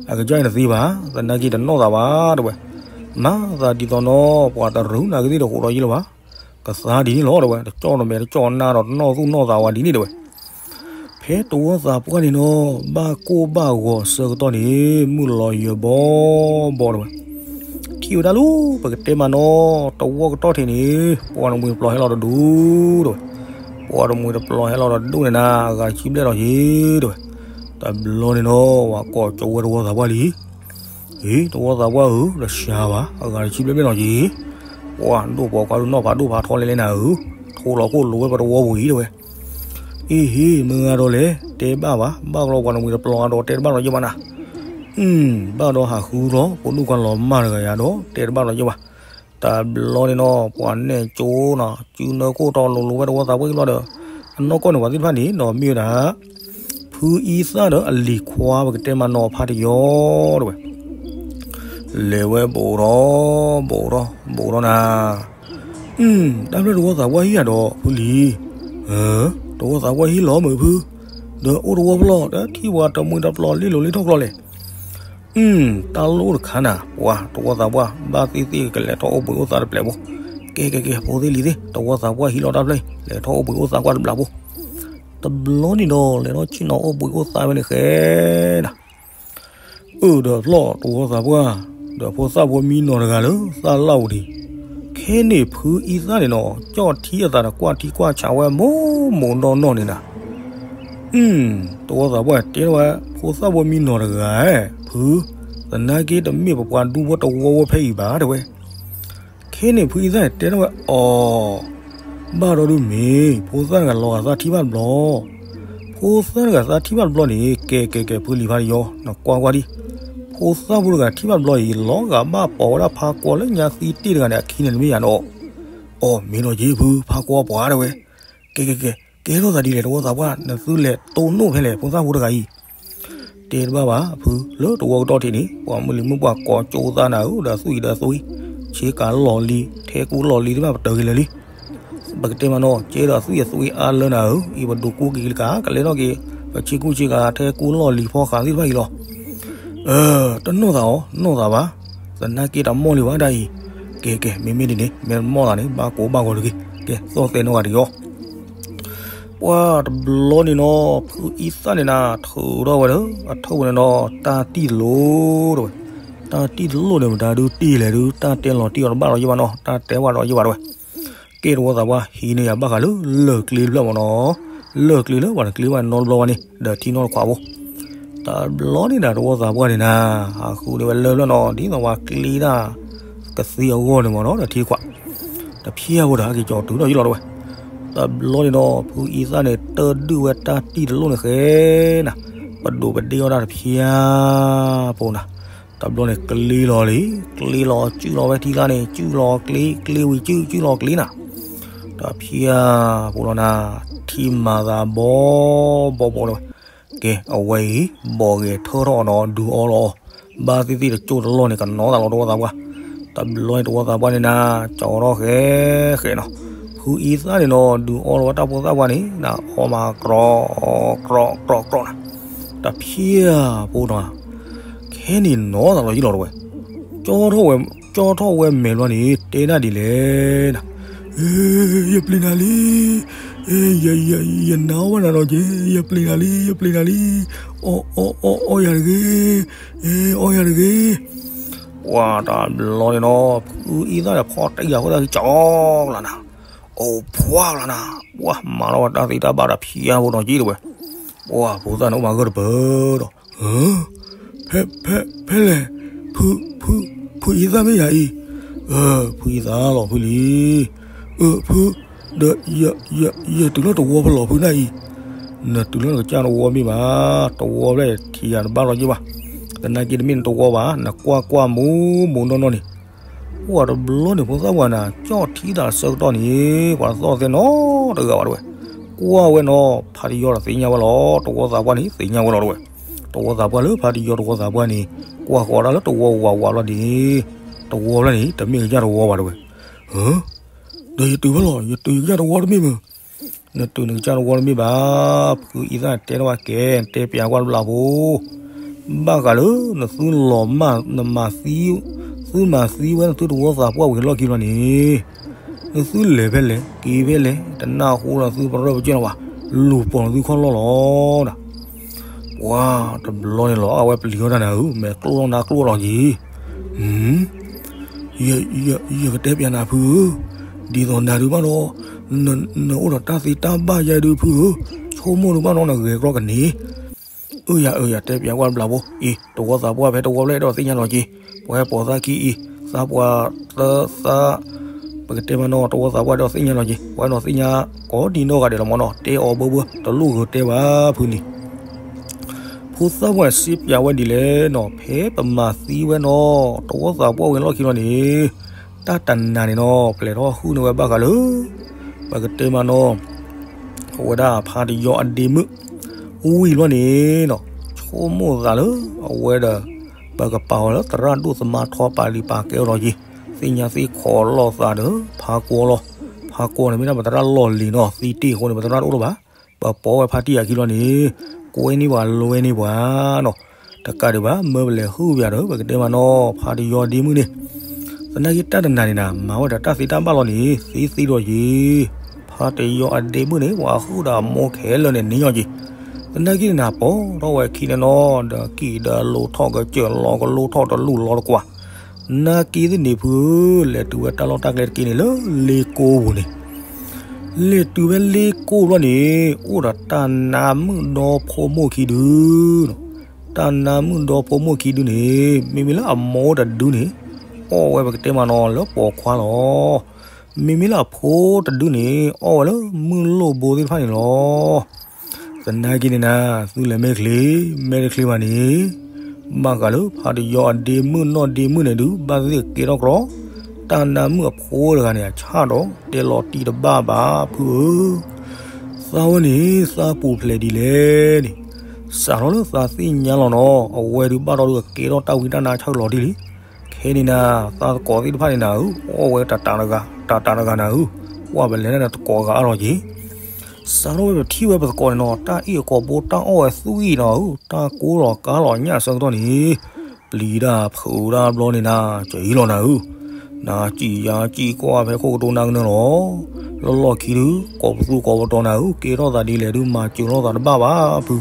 အကစၢ်အံၤတသံဘၣ်, သနာ်က့တနီၣ်သးဘၣ်တဝဲ, မၤသးဒ်သိးနီၤ ပှၤတရူးနၤကသ့ၣ်တဃိးဒီးယံာ်လၢၤဘၣ် ကသါဒ်န့ၣ်လီၤတဝဲ, တကၠီၣ်တမဲာ်တကၠီၣ်နါဒီးတနီၣ်သူၣ်နီၣ်သးဝဲဒ်န့ၣ်တဝဲ, ဖဲတဝီသးပှၢ်န့ၣ်နီၤ ဘၣ်ကိၢ်ဘၣ်ဂီၤဆၢကတီၢ်န့ၣ် မုၢ်လီၤယၢၤဘီဘီတဝဲ, ထံၣ်ဝဲဒၣ်လၢ ပကတဲမးနီၤ တဝီကတီၢ်ထံးန့ၣ် ပှၤတမှံၤတပျီၤဟဲလီၤတဒူၣ်တဝဲ, ပှၤတမှံၤတပျီၤဟဲလီၤတဒူၣ်န့ၣ်နၤ အဂၤတဆံဘျဲၣ်လီၤယံၤတဝဲ, တဘျီန့ၣ်နီၤ ပှၤကိးကၠီဝဲတဝီသးပှၢ်လံ အ့ တဝီသးပှၢ်ဧၢ တစှၤဘၣ် အဂၤတဆံဘျဲၣ်ဘျဲၣ်လီၤယံၤ, ပှၤဒိၣ်ပိာ်ခွါဒုးနီၣ်ဖးဒိၣ်ဖးထီလဲၣ်လဲၣ်နၤဧၢ, ထိလီၤခိၣ်လိၤဝဲပတဝီပူၤအံၤတဝဲ, အ့ဟ့ မ့ၢ်ဂၤဒီးလဲၣ် တဲဘၣ်ဘၣ် ဘၣ်ကလီပှၤတမှံၤတပျီၤအါဒီးတဲတဘၣ်လီၤယံၤဘၣ်နၤ, ဘၣ်ဒီးဟးဃုလီၤ ဖိဒိၣ်ခွါလီၤမၢ်တဂၤယၤဒီး တဲတဘၣ်လီၤယံၤဘၣ်, တဘျီန့ၣ်နီၤ ပှၤနဲၣ်ကၠိနီၤ စုနၢခိၣ်တီလိၤလိၤဝဲတဝီသးပှၢ်လီၤဒီး, အနီၢ်ကီၢ်န့ၣ် ပှၤသ့ၣ်တဖၣ်န့ၣ်နီၤမ့ၢ်ဝဲဒၣ် ဖုအံသၣ်ဒီးအလံၤခွါ ပကတဲမးနီၤဖးတယီတဝဲ, လဲၤဝဲဘူးထီၣ် ဘူးထီၣ် ဘူးထီၣ်နၤ, တၢ်ဖျၢၣ်တဝီသးပှၢ်ဟံၣ်ယၤဒီးဖုလံၤ, တဝီသးပှၢ်ဟံၣ်လီၤမုာ်ဖု, ဒီးအိၣ်တဝီဖျီၣ် ဒီးထံၣ်ပှၤတမှံၤတပျီၤလ့လိၤလ့ထီၣ်ကျီလဲၣ်, တၢ်လိၣ်တခါနၤ ပှၤတဝီသးပှၢ် ဘၣ်သ့ၣ်သ့ၣ်ကလဲၤထီၣ်အိၣ်ဘှံးအိၣ်သါတပျဲၢ်ဖိ, ကဲကဲကဲ ဖိသ့ၣ်လံၤသ့ၣ် တဝီသးပှၢ်ဟံးလီၤတၢ်ဖျၢၣ်အံၤ လဲၤထီၣ်အိၣ်ဘှံးအိၣ်သါကွၢ်တဘျီဖိ, တဘျီန့ၣ်ဒီး လဲၤထီၣ်ဆ့ၣ်နီၤအိၣ်ဘှံးအိၣ်သါဝဲန့ၣ်ဃဲနၤ အၢၣ်ဒီးဖျီၣ်တဝီသးပှၢ်, ဒီးဖိသၣ်ဖိမံနီၤတဂၤလၢသၣ်လၣ်ဝူၤဒံး, ခဲန့ၣ်ဖုအံသၣ်န့ၣ်နီၤ ကၠီၣ်ထံအသးဒီးကွၢ်ထံကွၢ်ဆးဝဲမိၢ်မိၢ်နီၢ်နီၢ်န့ၣ်နၤ, တဝီသးပှၢ်တဲထီၣ်ဝဲ ဖိသၣ်ဖိမံနီၤတဂၤ, ဖု, သနာ်က့တမ့ၢ်ပပှၤဒူဖိတဝီဖိဖဲအံၤဘၣ်တဲဝဲ ခဲန့ၣ်ဖုအံသၣ်န့ၣ်တဲထီၣ်ဝဲအီၤ, ဘၣ်ဒီးဒုးမ့ၢ် ဖိသၣ်တဂၤလီၤဂာ်သးထံၣ်ဘၣ်တဘျီ, ဖိသၣ်တဂၤသးထံၣ်ဘၣ်တဘျီန့ၣ် ကဲကဲကဲ ဖုလံၤဖးတယီ နကွၢ်ကွၢ်ဒံး, ဖိသၣ်ဖိတဂၤထံၣ်ဘၣ်တဘျီအံၤ လီၤဂာ်ဘၣ်ပိာ်ဝဲဒၣ်ဖးကွီလၢညါသံတ့ၢ်တဂၤန့ၣ် အခံန့ၣ်တမ့ၢ်ယၤနီၤ, အီၣ်မ့ၢ်နီၤက့ဖု ဖးကွီပှၤတဲဝဲ, ကဲကဲကဲ ကဲထီၣ်သးဒ်လဲၣ်တဝီသးပှၢ် နသုလဲၤတိၢ်နီၣ်ဖဲလဲၣ် ဖိသၣ်ဖိတဂၤအံၤ တဲတဘၣ်ဘၣ်ဖု လၢတဝီကတီၢ်ထံးန့ၣ် ပှၤမုၢ်လံၤမုၢ်ပှၢ်ကိးကၠိသးနၤဧၢ ဒီးအသွံၣ်ဒီးအသွံၣ်, ဆ့ကၤလီၢ်လံၤ ထဲကူလီၢ်လံၤတဘၣ်ပတၢၢ်က့ၤလၢာ်လံ. ပကတဲမးနီၤ ကဲဒီးအသွံၣ်အသွံၣ်အါလၢနၤဧၢ, အံၤပဒိးကူက့ၤကလံၤကၤ ကလဲၤထီၣ်က့ၤ ပဆ့ကူဆ့ကၤ ထဲကူလီၢ်လံၤဖီဃးသ့ၣ်တဖၣ်အံၤလီၤ. တနီၣ်သးအီၤ နီၣ်သးဘၣ်, သနာ်က့တမီၢ်လံဘၣ်ဒၣ်အံၤ, ကဲကဲ မ့မ့ၢ်ဒ်န့ၣ် မ့ၢ်တမီၢ်သးန့ၣ် ဘၣ်ကိးဘၣ်ဂီၤတဂ့ၤ, ကဲ သီၣ်သဲးနီၢ်ဂၤတယီ ပှၤတဘျီန့ၣ်နီၤ ဖုအံသၣ်န့ၣ်နၤ ထုးထီၣ်ဝဲဒီး အထုပ်ၢ်ဝဲန့ၣ်နီၤ တၢ်တံၢ်တလိၣ်တဝဲ, တၢ်တံၢ်တလိၣ်န့ၣ်မတၤဒုးတံၢ်လဲၣ်ဒုး တၢ်တဲလီၤတံၢ်အီၤတဘၣ်လီၤယံၤဘၣ်နီၤ တၢ်တဲဝဲဒီးယံၤဘၣ်တဝဲ, ကဲတဝီသးပှၢ်ဟံးန့ၢ်ယၤဘၣ်ဃးလၢ လၢၢ်ကျ့တဖျၢၣ်မ့ၢ်နီၤ, လၢၢ်ကျ့လၢပှၤတကျ့ဘၣ်နီတဘျီဘၣ်န့ၣ် ဒီးထံနီတခွးဖိ တဘျီန့ၣ်နၤ တဝီသးပှၢ်န့ၣ်နၤ ဟးဃုန့ၢ်ဝဲလၢၢ်ဖျၢၣ်နီၤ ဒ်သိးပှၤကျ့တၢ်ကသ့အဂီၢ်န့ၣ်မ့ၢ်နီၤ ဒီးထံခွး တဖျၢၣ်ဖိဒီးဟဲက့ၤကၠီၤတုၤထီၣ်ယံၤလီၤတဝဲ, တဘျီန့ၣ်ဒီး ဖုအံသၣ်န့ၣ် တၢ်ဒုးဝဲတၢ်တံၢ်တလိၣ်န့ၣ်ဃဲနၤ, ပဒိးပဒ့အီၣ်တၢ်တဖျၢၣ်ဖိနၤ, တဘျီန့ၣ် ကျ့လီၤလံ, ကျ့လီၤ စုၣ်လီၤဝဲထံကျါန့ၣ် စုၣ်လီၤကျ့ ကျ့ဝံၤစုၣ် စုၣ်လီၤကျ့နၤ, တဖျၢၣ်ဖိလီၤနၤ, ထံမၤသးဘီဘီဘီလီၤဝဲ ကဲ အဝဲအံၤ ဘီၣ်ဂဲၤထၢၣ်ထီၣ်အီၤဒီး ဒုးအီလီၤအီၤ, ဘၣ်သ့ၣ်သ့ၣ်တကၠိၢ်တလီၢ်န့ၣ် ကနီၤသးလီၤတဝီသးပှၢ်, တဘျီန့ၣ်တဝီသးပှၢ်န့ၣ်နၤ, ကၠီထီၣ်ဃဲဃဲနီၤ, ဖုအံသၣ်န့ၣ်နီၤ ဒုးအီလီၤဝဲတၢ်ဖိသၣ်ပှၢ်န့ၣ် နၤ အီမးကြီ ကြီကြီနၤ, တဖျၢၣ်ဖိနီၤ, ခဲန့ၣ်နီၤသးလီၤယံၤလီၤတဝဲ, ကၠီထီၣ်ဝဲ ကၠီထီၣ်ဝဲမဲာ်ဘျီန့ၣ် တဲဒၣ်ဒ်လဲၣ်နၤ, ယပျံၤနၤလံ, ယ ယ ယနာ်အီၣ်ဘၣ်နၤနီၤက့ၤ, ယပျံၤနၤလံ, ယပျံၤနၤလံ, အီၣ် အီၣ် အီၣ် အီၣ်ယၤတဂ့ၤ, အီၣ်ယၤတဂ့ၤ. ပှၤတဘျီန့ၣ်နီၤ ဖုအံသၣ်ဒီးဖီၣ်တံၢ်အဃိသတး ကၠီကလးနၤ, အိၣ်ဖှါကလးနၤ, ပှၤမၤလီၤဝဲတၢ်သ့တၢ်ဘၣ်ဒီးဖျါဖိနီၤက့ၤတဝဲ, ပှၤဖိသၣ်န့ၣ်အိၣ်မးဂၢၢ်တပၢၢ်ဒီး, ဖဲ ဖဲ ဖဲလဲၣ်, ဖု ဖု ဖုအံသၣ်မ့ၢ်ယၤအံၤ, ဖုအံသၣ်လီၤဖုလံ, အၢ ဖု ဒီး ယ ယ ယတုၤလီၤတဝီဖဲလဲၣ်ဖုနၢ်အံၤ, နတုၤလီၤနကစၢ်တဝီမ့ၢ်ဘၣ်, တဝီဖဲလဲၣ်ထံၣ်ယၤတဘၣ်လီၤက့ၤဘၣ်, သနာ်က့တမ့ၢ်နတဝီဘၣ်, နကွၢ်ကွၢ်မူမူနီၢ်နီၢ်န့ၣ် ပှၤတဘျီန့ၣ် ဖိသၣ်ပှၤနၤ ကၠီၣ်ထံသးဆၢကတီၢ်န့ၣ် ပှၤတသီၣ်သဲနီတဂၤဘၣ်တဝဲ, ကွၢ်ဝဲနီၤ ဖါတယီဒီးသ့ၣ်ညါဝဲလီၤ, တဝီသးပှၢ်န့ၣ် သ့ၣ်ညါဝဲလီၤတဝဲ, တဝီသးပှၢ်လၢဖါတယီတဝီသးပှၢ်န့ၣ် ကွၢ်ဃီၤဒၣ်လၢတဝီဝးဝးဘျီန့ၣ်, တဝီဘျီန့ၣ် တမ့ၢ်ကစၢ်တဝီဘၣ်တဝဲ, ဒီးယတုၤဖဲလဲၣ်, ယတုၤယကစၢ်တဝီတမ့ၢ်မ့ၢ် နတုၤနကစၢ်တဝီတမ့ၢ်ဘၣ်, ဖုအံသၣ်တဲထီၣ်ဘၣ်ကဲ, တဲပျးကွၢ်တဘျီဖိ, ဘၣ်ဃးလၢ နသုလီၤမၢ် နမၤသံ, သုမၤသံဝဲနသုတဝီသးပှၢ်ဝံၤလီၢ်ခံဘျီန့ၣ်, နသုလဲၤဖဲလဲၣ် က့ၤဖဲလဲၣ် တနၢ်ဟူလၢသုပရၢပကၢၢ်လီၤဘၣ်, လူၤပိာ်နသုခီၣ်လီၢ်လီၤဒီး ပှၤတဘျီန့ၣ်လီၤ အဝဲပျံၤထီၣ်တၢ်နၤဧၢ, မဲာ်ကျိၣ်ထီၣ်နါကျိၣ်ထီၣ်လီၤက့ၤ, ယ ယ ယကတဲပျးနၤဖုဧၢ, ဒ်သိးနၤဒုးဘၣ်ဒီး, နအိၣ်ဒီးတၢ်သ့တၢ်ဘၣ်ယဲဒုးဖုဧၢ, ဆိကမိၣ်ဒုးဘၣ်ဒီးနဂဲၤကျီၢ်ကန့ၢ်, အၢယၤအၢယၤ တဲပျးကွၢ်တဘျီဖိအံၤ, တဝီသးပှၢ်ဖဲတဝီဖဲလဲၣ်ဒီးသ့ၣ်ညါလီၤက့ၤ, ပှၤဟဲပိာ်သၣ်ခံအံၤ, သးပှၢ်သၢသး, ပကတဲမးနီၤ တဝီသးပှၢ်ဒီးသ့ၣ်ညါလီၤက့ၤ, ပှၤနီၤသ့ၣ်ညါကိးဒံနီၢ်ဂၤဒဲးလီၤမးနီၤ, တဲအီၤဘၢဘၢ တလိၣ်ဂၢၤတဲဘၣ်ဖုန့ၣ် ဖိသၣ်ပှၢ်စံးပျးဝဲဒ်လဲၣ်နီၤ, ဖဲပမၤသံဝဲနီၤ တဝီသးပှၢ်ဝံၤလီၢ်ခံလီၤန့ၣ်, တၢ်တနၤန့ၣ်နီၤ ပလဲၤထီၣ်ဟုၣ်န့ၢ်ဝဲဘၣ်ဃးလၢ ပကတဲမးနီၤ အဝဲဒၣ်ဖါတယီအဒ့မုၣ် ဝံၤလီၤန့ၣ်နီၤ, ဆိကမိၣ်သးလၢ အဝဲဒီး ပကပာ်အီၤလၢသရၣ်ဒိၣ်သမါထီပာ်လံာ်ပာ်ကဲအီၤလီၤက့ၤ, သ့ၣ်ညါသ့ၣ်ခိးလိာ်သးဒီး ဖါကီလီၤ, ဖါကီန့ၣ်မ့ၢ်ဒၣ်ပသရၣ်လီၢ်လံၤနီၤ, သံတ့ၢ်အဃိန့ၣ် ပသရၣ်တအိၣ်လၢၤဘၣ်, ပပိာ်ဝဲဖါတံၢ်အခံလီၤန့ၣ်, ကွဲန့ၢ်ပှၤလွဲန့ၢ်ပှၤနီၤ, တကးဒံးဘၣ် မၢပလဲၤဟုၣ်ပယၤဒီး ပကတဲမးနီၤ ဖါတယီအဒ့မုၣ်န့ၣ်, သနာ်က့တၢ်တနၤန့ၣ်နၤ မၤဝဲဒီးတၢ်သ့တၢ်ဘၣ်လီၤန့ၣ် သ့သ့လီၤက့ၤ, ဖါတယီအဒ့မုၣ်န့ၣ် ပှၤဟုၣ်ဒီးအမိၢ်ခဲလၢာ်န့ၣ်န့ၢ်ညီက့ၤ, သနာ်က့န့ၣ်နၤ ပိာ်ထီၣ်ဝဲခံန့ၣ်နီၤ ဒီးကံၣ်ဒီးလိၤထီၣ်ကစၢၢ်လီၤကလိထီၣ်တလူၢ်လီၤတကွၢ်, နာ်က့သ့ၣ်န့ၣ်ဖုဧၢ, လဲၤတုၤဝဲတၢ်လီၢ်တၢ်ကျဲတက့ၢ်န့ၣ်လၢလ့ကိပူၤန့ၣ်, လဲၤတုၤဝဲလ့ကိပူၤန့ၣ် အိၣ်ဒီးတၢ်နါမုၣ်ဒီဖိမိၢ်ခံဒု, တၢ်နါမုၣ်ဒီဖိမိၢ်ခံဒုန့ၣ် မ့မ့ၢ်လၢအမိၢ်တဒုန့ၣ် အီၣ်ဝဲပကတဲမးနီၤလၢပိာ်ခွါလီၤ, မ့မ့ၢ်လၢအဖိတဒုန့ၣ် အီၣ်ဝဲလၢမုၢ်လိၣ်ဘိသ့ၣ်တဖၣ်န့ၣ်လီၤ. သနာ်က့န့ၣ်နၤ သုလဲၤမဲာ်ချ့ မဲာ်တချ့ဘၣ်န့ၣ်, ဘၣ်ဃးလၢဖါတယီအဒ့မုၣ်နီၢ်ဒ့မုၣ်န့ၣ်ဒုး ဘၣ်သ့ၣ်သ့ၣ်ကဲထီၣ်ကြီ, တၢ်နါမုၣ်အဖိတဂၤန့ၣ် အဆၣ်ဒီးတဲလီၤတံၢ်တဘၣ်ဘၣ်ဖုဧၢ, သးဝဲန့ၣ် သးပူၤဖျဲးဒ်လဲၣ်န့ၣ်, စးထီၣ်လၢသးသ့ၣ်ညါလီၤနီၤ အဝဲဒုးဘၣ်ထီၣ်ဒုးကဲထီၣ်တၢ်ဝံတၢ်နါဆၢလီၤတံၢ်လံ. ခဲန့ၣ်နၤ သးသကိးသ့ၣ်တဖၣ်န့ၣ်နၤဧၢ, အီၣ်ဝဲတၢ်တၢ်တဂၤ တၢ်တၢ်တဂၤနၤဧၢ, ကွၢ်ပလဲၤန့ၣ်တကိးဂၤအါလီၤက့ၤ. စးထီၣ်ဝဲပထံၣ်ဝဲပသကိးန့ၣ်နီၤ တၢ်အ့ၣ်အကိာ်ဘိတၢ်အီၣ်ဝဲသူၣ်အံၤနီၤဧၢ, တၢ်ကိးလီၤကါလီၤညၣ်ဆၢကတီၢ်န့ၣ် ပျံၤတၢ်ဖုးတၢ်ဘျီန့ၣ်နၤ ကၠီလီၤနၤဧၢ, နၤစံၣ်ယၤစံၣ်ကွၢ်ဖဲခိၣ်ကတိၤနၤကနၢၤလီၤ. လီၢ်လီၢ်ခံဒုး ကိးပသူကိးပတီၤနၤဧၢ, ကဲထီၣ်သးဒ်လဲၣ်ဒုး မၤစၢၤလိာ်သးတဘၣ်ဘၣ်ဖု,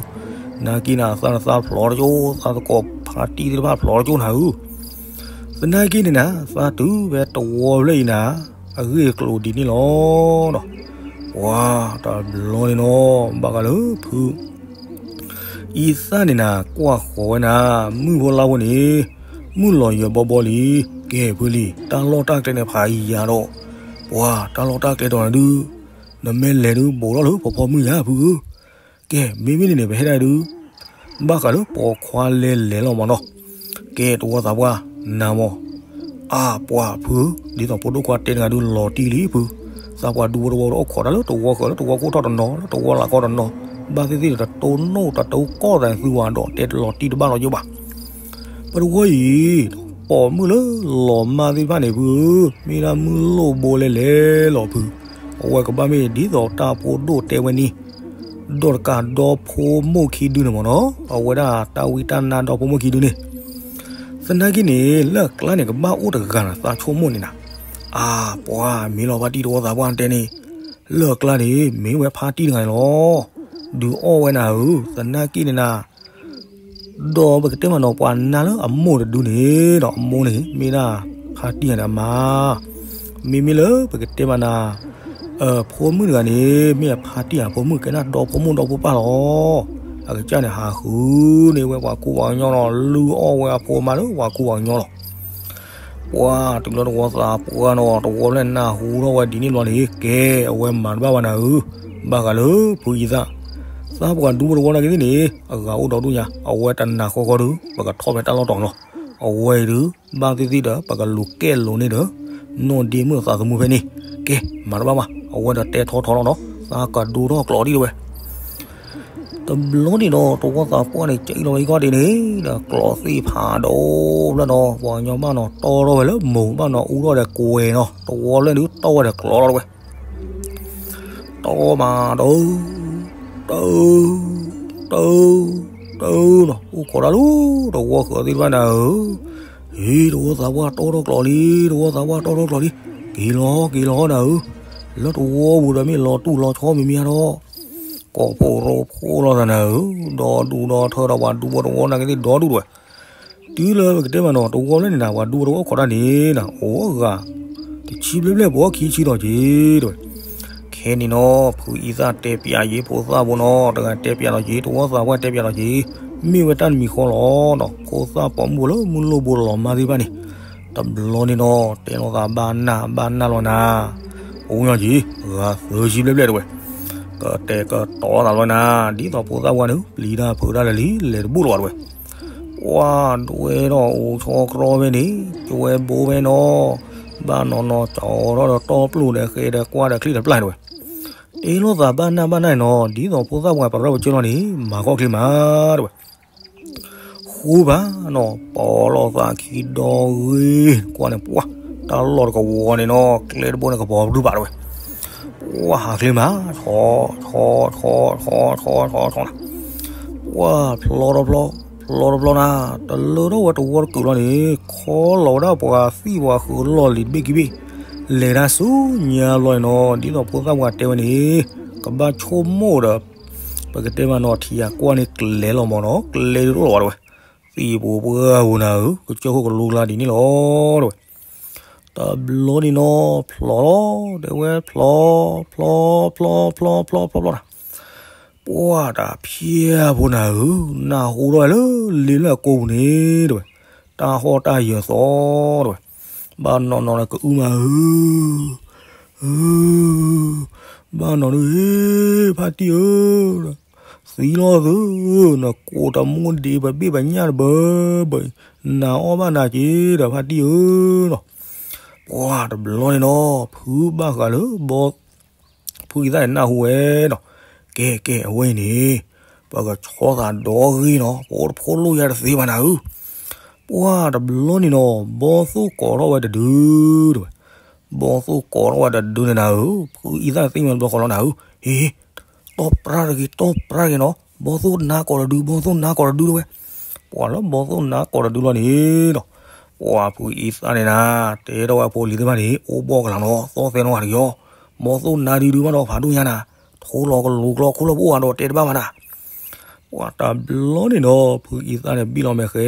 နာ်က့နၤသးနသးဖျိးတကၠိ, သးသကိးဖါတံၢ်သ့ၣ်တဖၣ်ဖျိးတကၠိနၤဧၢ. သနာ်က့န့ၣ်နၤ သးတုၤဖဲတဝီဖျၢၣ်အံၤနၤ အဂ့ၢ်အကျိၤဒ်န့ၣ်လီၤ. ပှၤတဘျီန့ၣ်နီၤ ဘၣ်ဃးလၢဖု အံသၣ်န့ၣ်နၤ ကွၢ်ဃီၤဝဲနၤ မုၢ်ဖိလါဖိန့ၣ် မုၢ်လီၤယၢၤဘီဘီလံ. ကဲဖုလံ တၢ်လီၢ်တၢ်ကျဲန့ၣ်ဖးယံၤယၤဒီး ပှၤတၢ်လီၢ်တၢ်ကျဲဒီးနၤဒုး နမ့ၢ်လဲၤဒုး ဘူးထီၣ်လၢဖီဖီမုၢ်ယၤဖုဧၢ. ကဲ မ့မ့ၢ်န့ၣ်န့ၣ် ပဟဲဒၣ်ဒုး ဘၣ်ဃးလၢပိာ်ခွါလဲၤလဲၤလီၤမးနီၤ. ကဲ တဝီသးပှၢ် နၤမး အါပှၤဖုဧၢ, ဒ်သိးဖိဒိၣ်ခွါတဲတဂၤဒုး လီၤတံၢ်လံဖု, သးပှၢ်ဒူဖိတဝီဒီးအိၣ်ခိးတၢ်လၢတဝီဃၢၤလၢတဝီခိၣ်ထီၣ်တနီၤ လၢတဝီလၢ်ကီတနီၤ, ဘၣ်သ့ၣ်သ့ၣ်ဒီးတတိၢ်နီၣ်တတိၢ်ကီၢ်သးသုဝဲဒီး တဲလီၤတံၢ်တဘၣ်လီၤယိၣ်ဘၣ်. ပတဝီအံၤ ပိာ်မုၣ်လၢလီၤမၢ်သ့ၣ်တဖၣ်န့ၣ်ဖုဧၢ, မ့ၢ်ဒၣ်မုၢ်လိၣ်ဘိလဲၤလဲၤလီၤဖု, အဝဲကဘၣ်မ့ၢ်ဒ်သိးတၢ်ဖိဒိၣ်တဲဝဲန့ၣ် ဒီးတကးဒီဖိမိၢ်ခံဒုန့ၣ်မးနီၤ, အဝဲဒၣ်တၢ်ဝံတၢ်နါဒီဖိမိၢ်ခံဒုန့ၣ်, သနာ်က့န့ၣ် လၢအကျါန့ၣ် ကဘၣ်အိၣ်တဂၤနၤ သးဆိကမိၣ်န့ၣ်နၤ, အါပှၤမ့ၢ်လီၤဘၣ်တံၢ်တဝီသးပှၢ်တဲန့ၣ်, လၢအကျါန့ၣ် မ့ၢ်ဝဲဖါတံၢ်တဂၤန့ၣ်လီၤ. ဒုးအီၣ်ဝဲနၤဧၢ, သနာ်က့န့ၣ်နၤ ဒီးပကတဲမးနီၤ ပှၤနါလၢအမိၢ်တဒုန့ၣ်ဒီး အမိၢ်န့ၣ် မ့ၢ်ဒၣ်ဖါတံၢ်တဂၤန့ၣ်အမါ, မ့မ့ၢ်လၢပကတဲမးနၤ ဖိမုၣ်တဂၤန့ၣ် မ့ၢ်အဖါတံၢ်အဖိမုၣ် ကဲဒၣ်ဒီဖိမိၢ်ဒီဖိပၢ်လီၤ. အကစၢ်န့ၣ် ဟးဃုန့ၢ်ဝဲပှၤကူပှၤကညီလီၤ, လုၢ်အီၣ်ဝဲအဖိအမါလၢပှၤကူပှၤကညီလီၤ. ပှၤတုၤလၢတဝီသးပှၢ်နီၤ, တဝီဖျဲၣ်နၢ်ဟူထီၣ်ဝဲဒ်န့ၣ်ဘျီန့ၣ် ကဲ အဝဲမၤတဘၣ်ဘၣ်နၤဧၢ, ဘၣ်ဃးလၢဖုအံသၣ် သးပှၢ်ဒူဖိတဝီနာ်က့သ့ၣ်န့ၣ် အဂၤအိၣ်ဒီဒူၣ်ညါ, အဝဲတနာ်ဃီဃီဒီး ပကထီၣ်ဖဲတၢ်လီၢ်တီၤလီၤ. အဝဲအံၤဒီး ဘၣ်သ့ၣ်သ့ၣ်ဒီး ပကလူၤကဲၣ်လိၤန့ၢ်ဒီး နီၢ်ဒ့မုၣ်အသးသမူဖဲန့ၣ်, ကဲ မၤတဘၣ်ဘၣ်, အဝဲဒီးတဲထီထီလီၤနီၤ, သးကဒိထီၣ်ကျိးဒံးတဝဲ တဘျီန့ၣ်ဒီး တဝီသးပှၢ်န့ၣ် ကၠံလီၤဝဲအံၤကီၢ်ဒ့န့ၣ်ဒီး ကျိးသ့ၣ်ဖးဒိၣ်ဖျၢၣ်နီၤ, ပှၤကညီဘၣ်နီၤ တီထီၣ်ဝဲလၢမိၢ် ဘၣ်နီၤအူထီၣ်ဒီးကွဲၤနီၤ, တဝီဖျဲၣ်ဒုးတီဝဲဒီးကျိးလီၤတဝဲ တီမးဒီး တၢ တၢ တၢ တၢနီၤ, အိၣ်ခိးတၢ်လၢတဝီဃၢၤသ့ၣ်တဖၣ်နၤဧၢ, ဟ့ တဝီသးပှၢ်တီထီၣ်ကျိးလံ, တဝီသးပှၢ်တီထီၣ်ကျိးလံ, က့ၤလီၤ က့ၤလီၤနၤဧၢ, လၢတဝီပူၤဒီးမ့ၢ်လီၤတူၢ်လီၤဆီမံၤမံၤဒီး ကိးဖှိၣ်ရိဖှိၣ်လိာ်သးနၤဧၢ, ဒီဒူၣ်ဒီထၢဒီးပှၤဒူဖိတဝီနာ်က့သ့ၣ်ဒီဒူၣ်တဝဲ, တုၤလၢပကတဲမးနီၤ တဝီဖျဲၣ်န့ၣ်နၤ ပှၤဒူဖိတဝီအိၣ်ခိးတၢ်န့ၣ်နၤ အိၣ်အဂၤ တဆံဘျဲၣ်ဘျဲၣ် ပှၤခံဆံဒီးက့ၤတဝဲ, ခဲန့ၣ်နီၤ ဖုအံသၣ်တဲပၠးယ့ၤ ဖိသၣ်ဖိနီၤ, တဂၤတဲပၠးဒီးက့ၤ တဝီသးပှၢ်တဲပၠးဒီးက့ၤ, မ့ၢ်ဝဲတၢ်တမံၤဃီလီၤနီၤ, ဖိသၣ်ပိာ်မုၣ်ဖိလၢမုၢ်လိၣ်ဘိလီၤမါသ့ၣ်တဖၣ်န့ၣ် တဘျီန့ၣ်နီၤ တဲလိာ်သးဘၣ်နၢ်ဘၣ်နၢ်လီၤနၤ, အိၣ်ညီက့ၤ ဂၤသၢဆံဘျဲၣ်ဘျဲၣ်တဝဲ, ကတဲာ်ကတီၤသးလီၤနၤ, ဒ်သိးဖိသၣ်ပှၢ်န့ၣ် ပျံၤတၢ်ဖုးတၢ်လၢာ်လံ လဲၤတဘူၣ်လၢၤဘၣ်တဝဲ, ပှၢ်ဒွဲထီၣ်အိၣ်ဆီတြီဖဲန့ၣ် ကၠွဲဘိဖဲနီၤ, ဘၣ်နီၤနီၤ ကၠီထီၣ်ဒီးတီပျိၢ်ဒီးဃဲဒီးကွၢ်ဒီးချံၣ်ဒီးပျၢ်တဝဲ, တဲလိာ်သးဘၣ်နၢ်ဘၣ်နၢ်န့ၣ်နီၤ, ဒ်သိးဖိသၣ်ပှၢ်ပရၢပကၢလီၤန့ၣ် မၤခီၣ်ချ့မးတဝဲ ဃူဘၣ်နီၤ, ပိာ်လိာ်သးခံဒီဂ့ၤ, ကွၢ်န့ၣ်ပှၢ်, တၢ်လီၢ်တကဝီၤန့ၣ်နီၤ ကျဲတဘိန့ၣ်ကပီၤဘျုးဘၣ်တဝဲ, ပှၢ်ဟးချ့မး, ဆီ ဆီ ဆီ ဆီ ဆီ ဆီ ဆီ နၤ, ပှၢ်ဖျီတဖျီ, ဖျီတဖျီနၤ, တလၢထီၣ်ဝဲတဝီတကုာ်လီၤန့ၣ် ခီလီၤဝဲဒၣ်ပှၤသံၣ်ပှၤဃုာ်လီၢ်လံၤတဘ့ၣ်ခံဘ့ၣ်, လဲၤတၢ်ဆူညါဘျီန့ၣ်နီၤ, ဒ်သိးဖိသၣ်ပှၢ်တဲဝဲန့ၣ် ကဘၣ်ဆိကမိၣ်ဒီး ပကတဲမးနီၤ ထံဂၤကွၢ်န့ၣ်ကျဲလီၤမးနီၤ, ကျဲဒုးတအိၣ်လီၤဘၣ်တဝဲ, သံၣ်ဖိပှၢ်ပူၤနၤဧၢ, ကစၢၢ်ခိၣ်ကလိကျါဒ်န့ၣ်လီၤတဝဲ, တဘျီန့ၣ်နီၤ ဖျီလီၤ, တဲဝဲဖျီ, ဖျီ, ဖျီ, ဖျီ, ဖျီ, ဖျီ, ဖျီနၤ, ပှၢ်တၢ်ဖၠၣ်ဖိနၤဧၢ, နၢ်ဟူထီၣ်ဝဲလၢလ့လၢအကိာ်ပူၤန့ၣ်တဝဲ, တၢ်ဟီၣ်တၢ်ယၢၤသီတဝဲ, ဘၣ်နီၤနီၤဒီးကအုမးဧၢ ဧၢ, ဘၣ်နီၤဒုးဧ့ ဖါတံၢ်ဧၢ, သံလီၤသု, နကိးတမိၢ်ဒ့ပဘ့ၣ်ပညၣ်တဘၢဘၢ, နၤအီၣ်ဘၣ်နၤက့ၤဒီးဖါတံၢ်ဧၢနီၤ, ပှၢ်တဘျီန့ၣ်နီၤ ဖုဘၣ်ဃးလၢဘီ ဖုအံသၣ်န့ၣ်နၢ်ဟူဝဲနီၤ, ကဲကဲအဝဲအံၤန့ၣ် ပကဆီသးဒီဂ့ၢ်နီၤ, ပအိၣ်တဖိးလိၣ်ယၤတသ့ဘၣ်နၤဧၢ, ပှၢ်တဘျီန့ၣ်နီၤ ဘီသိၣ်ကိးထီၣ်ဝဲတဒုတဝဲ ဘီသိၣ်ကိးထီၣ်ဝဲတဒုန့ၣ်နၤဧၢ, ဖုအံသၣ်သ့ၣ်ညါတဘျီဃီလီၤနၤဧၢ, ဟ့ တီၢ်ပြၢ်တဂ့ၤ တီၢ်ပြၢ်တဂ့ၤနီၤ, ဘီသိၣ်နါကိးတဒု ဘီသိၣ်နါကိးတဒုတဝဲ, ပှၢ်လၢဘီသိၣ်နါကိးတဒုလီၤန့ၣ်နီၤ, ပှၢ်ဖုအံသၣ်န့ၣ်နၤ တဲထီၣ်ဝဲအဖိအလံၤသ့ၣ်တဖၣ်န့ၣ် အိၣ်ဘီၣ်ကလၤနီၤ သီၣ်သဲနီၤတဂ့ၤအီၤ, ဘီသိၣ်နါဒုဒုဘၣ်ဒီးဖးဒိၣ်ညါနၤ, ထိလီၤကလူၤကျီခိၣ်လၢပအိၣ်အဒီးတဲတဘၣ်မးနၤ ပှၢ်တဘျီန့ၣ်ဒီး ဖုအံသၣ်န့ၣ်ဘံၣ်လီၤမဲာ်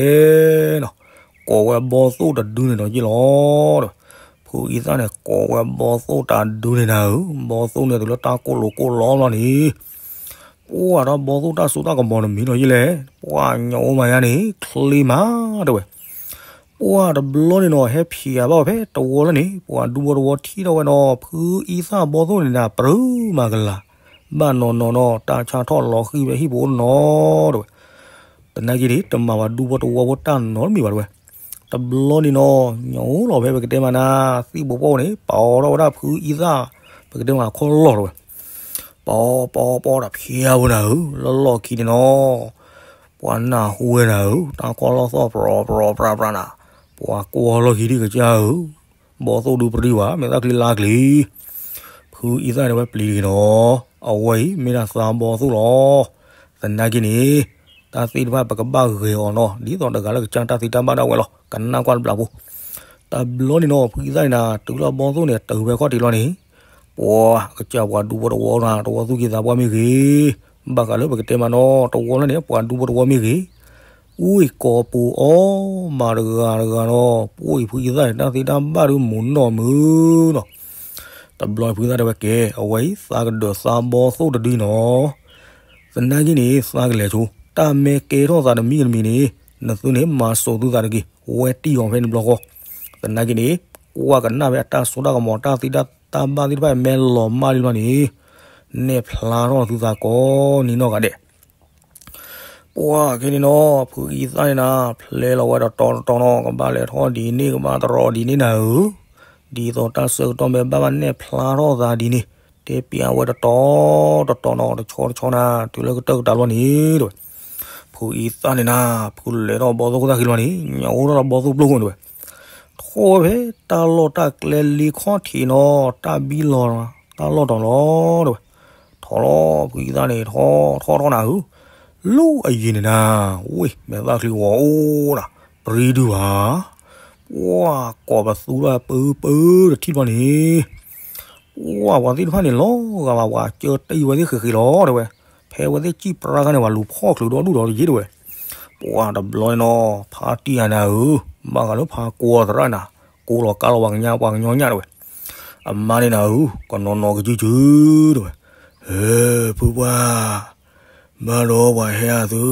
ဃဲနီၤ, ကိးဝဲဘီသိၣ်တဒုန့ၣ်ဒီးယ့ၢ်လီၤဒီး, ဖုအံသၣ်န့ၣ်ကိးဝဲဘီသိၣ်တဒုန့ၣ်နၤဧၢ, ဘီသိၣ်န့ၣ်တုၤလၢတၢ်ကိၢ်လိာ်ကိၢ်လီၤလီၤန့ၣ်, ပှၢ်ဒီးဘီသိၣ်တၢ်စိတၢ်ကမီၤတမံၤဒီးယ့ၢ်လဲၣ်, ပှၢ်ညိအိၣ်မးယါန့ၣ် ချ့မးတဝဲ ပှၢ်တဘျီန့ၣ်နီၤ ဟဲဖံးအဘၣ်ဝဲဖဲတဝီလၢန့ၣ် ပှၢ်ဒူဖိတဝီထံၣ်ထီၣ်ဝဲနီၤ ဖုအံသၣ်ဘီသိၣ်န့ၣ်နၤ ပြၢမၤကလၤ, ဘၣ်နီၤနီၤနီၤ တၢ်ဆါထီၣ်လီၤဃံၤဖဲဟံၣ်ပူၤအိၣ်နီၤတဝဲ, သနာ်က့န့ၣ် တမၤပှၤဒူဖိတဝီဖိတၢ်နီတမံၤဘၣ်တဝဲ, တဘျီန့ၣ်နီၤ ညိလီၤဖဲပကတဲမးနၤ သံၣ်ဘိပှီၢ်န့ၣ် ပာ်အီၤထီၣ်ဝဲဒၣ်ဖုအံသၣ် ပကတဲမးခီၣ်လီၢ်တဝဲ, ပီပီပီတၢ်ဖျါဖိနၤဧၢ, လၢလီၢ်ခံန့ၣ်နီၤ ပှၤနၢ်ဟူဝဲနၤဧၢ, တၢ်ခီၣ်လီၢ်သီၣ်ပြီပြီပြးပြးနၤ, ပှၤကွၢ်လီၢ်ခံဒံးကစၢ်ဧၢ, ဘီသိၣ်ဒုပြံဝဲ မ့ၢ်သၣ်ချံလါချံ, ဖုအံသၣ်န့ၣ်ဝဲပျံၤတဂ့ၤနီၤ, အဝဲအံၤမ့ၢ်ဒၣ်သးဘီသိၣ်လီၤ. သနာ်က့န့ၣ် တၢ်သ့ၣ်တဖၣ်ပကဘၣ်ဂဲၤအီၤနီၤ, ဒ်သိးတဂၤလၢကစၢ်တၢ်သံတၢ်ဘၣ်ဒၣ်ဝဲလီၤ, ကနၣ်ကွၢ်တဘျီဖိ, တဘျီန့ၣ်နီၤ ဖုအံသၣ်န့ၣ်နၤ တုၤလၢဘီသိၣ်န့ၣ် တုၤဖဲခီၣ်ထံးလီၤန့ၣ် ပှၤကစၢ်ပှၤဒူဖိတဝီနၤ တဝီသူၣ်က့သးပှၢ်မ့ၢ်ဂ့ၤ, ဘၣ်ဃးလၢပကတဲမးနီၤ တဝီလၢန့ၣ် ပှၤဒူဖိတဝီမ့ၢ်ဂ့ၤ, ဝံၢ်ကိးပူၤအီၣ်မးတဂၤတဂၤနီၤ ပှၤဖုအံသၣ်န့ၣ် တၢ်သ့တၢ်ဘၣ်ဒုးမူးနီၢ်မုာ်နီၤ. တဘျီဖုအံသၣ်တဲဝဲကဲ အဝဲအံၤသးကဒၢးသးဘီသိၣ်တဒုနီၤ, သနာ်က့န့ၣ် သးကလဲၤဆိ တၢ်မ့ၢ်ကဲထီၣ်သးတမံၤတမံၤန့ၣ် နသုန့ၣ်မၤစိာ်သုသးတဂ့ၤ, ဝဲတံၢ်အီၤဖဲန့ၣ်တဘျီဃီ, သနာ်က့န့ၣ် ကွၢ်ကနၣ်ဖဲအတၢ်စိတၢ်ကမီၤ တၢ်သ့တၢ်ဘၣ်သ့ၣ်တဖၣ် မ့ၢ်လီၤမၢ်လံဘျီန့ၣ် နဲၣ်ဖျါထီၣ်သုသးကိးနံၤနီၢ်ဂၤဒဲး ပှၤခဲန့ၣ်နီၤ ဖုအံသၣ်န့ၣ်နၤ ဖျဲလီၤဝဲတတီၤတတီၤနီၤ ကဘၣ်လဲၤထီၣ်ဒ်န့ၣ် ကဘၣ်တရီဒ်န့ၣ်နၤဧၢ, ဒ်သိးတၢ်ဆၢကတီၢ်မ့ၢ်ဘၣ်ဘၣ်နဲၣ်ဖျါထီၣ်သးဒ်န့ၣ် တဲပျးဝဲတတီၤတတီၤနီၤ တဆီတဆီနၤ တုၤလၢကတၢၢ်ကတၢၢ်လီၤန့ၣ်တဲဝဲ, ဖုအံသၣ်န့ၣ်နၤ ဖုလဲၤထီၣ်ဘီသိၣ်ခိၣ်သၣ်ခံလီၤန့ၣ် ညၣ်အိၣ်ထီၣ်လၢဘီသိၣ်ပျိၢ်ခိၣ်န့ၣ်တဲဝဲ ထီၣ်ဝဲဖဲတၢ်လီၢ်တၢ်ကျဲလ့ခီၣ်ထံးနီၤ တၢ်ဘံလီၤ တၢ်လီၢ်တီၤလီၤတဲဝဲ, ထီၣ်လီၤဖုအံသၣ်န့ၣ် ထီၣ်ထီၣ်ထီၣ်နၤဧၢ, လၢအယံၤန့ၣ်နၤ, ဝ့ၢ်မဲာ်သၣ်ချံဂီၤအိၣ်နၤ, ပရံဒုဘၣ်, ပှၤကိးပသူထီၣ်ပၢပၢတထံၣ်ဘၣ်န့ၣ် ပှၤသ့ၣ်တဖၣ်န့ၣ်လီၤဂာ်ဘၣ် ပှၤကၢတံၢ်ဝဲသ့ၣ်ဃ့ဃ့လီၤတဲဝဲ, ဖဲဝဲသ့ၣ်စံၣ်ပြၢခါန့ၣ် ပှၤလူၤဖီၣ်ချုးဒီဒူၣ်ဒီးတယ့ၢ်တဲဝဲ, ပှၤတဘျီန့ၣ်နီၤ ဖါတံၢ်ယၤနၤဧၢ, ဘၣ်ဃးလၢဖါကိးသရၣ်နၤ, ကိးလီၤကါလီၤပှၤကညီပှၤကညီညၣ်တဲဝဲ, အမါန့ၣ်နၤဧၢ, ကနီၤနီၤကစုစုတဲဝဲ, ဟဲ, ဖုပှၢ်, ဘၣ်ဒီးပှၤဟဲအသု,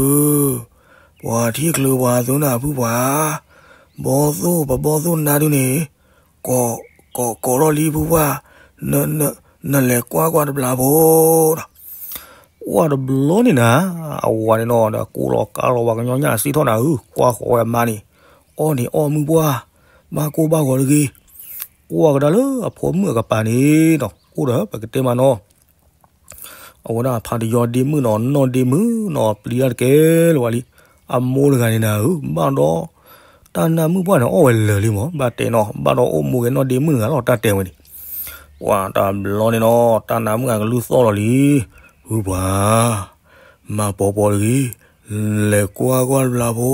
ပှၤထံၣ်ချုးပှၤသုနၤဖုပှၢ်, ဘီသိၣ်ပဘီသိၣ်နါဒုန့ၣ် ကိး, ကိး, ကိးထီၣ်လံဖုပှၢ်, န, န, နလဲၤကွၢ်ကွၢ်တဘျီဖိဒီး, ပှၤတဘျီန့ၣ်နၤ, အဝၤန့ၣ်နီၤ ဒီးကိးလီၤကါလီၤပှၤကညီညၣ်စ့ၢ်ထီၣ်နၤဧၢ, ကွၢ်ဃီၤဝဲအမါန့ၣ်, အီၣ်န့ၣ်အီၣ်မုၢ်ပှၢ်, ဘၣ်ကိၢ်ဘၣ်ဂီၤတဂ့ၤ, ကွၢ်ကဒါလၢအဖိမုၣ်အကပၤန့ၣ်ဒီး အိၣ်ဒီးပကတဲမးနီၤ အဝဲဒၣ်ဖးတယီဒ့မုၣ်နီၤ နီၢ်ဒ့မုၣ်နီၤ ပျံၤတၢ်တကဲလၢၤဝဲလံ, အမိၢ်တဂၤန့ၣ်နၤဧၢ, ဘၣ်ဒီး တၢ်နါမုၣ်ပှၢ်န့ၣ် အီၣ်ဝဲလၢာ်လံမး ဘၣ်တဲနီၤ, ဘၣ်ဒီးအိၣ်မူက့ၤနီၢ်ဒ့မုၣ်တဂၤလီၤ တၢ်တဲဝဲန့ၣ်, ပှၤတဘျီန့ၣ်နီၤ တၢ်နါမုၣ်အကလုၢ်သီၣ်လီၤလံ, ဖုပှၢ်, မၤပီၤပီၤတဂ့ၤ, လဲၤကွၢ်ကွၢ်တဘျီဖိ,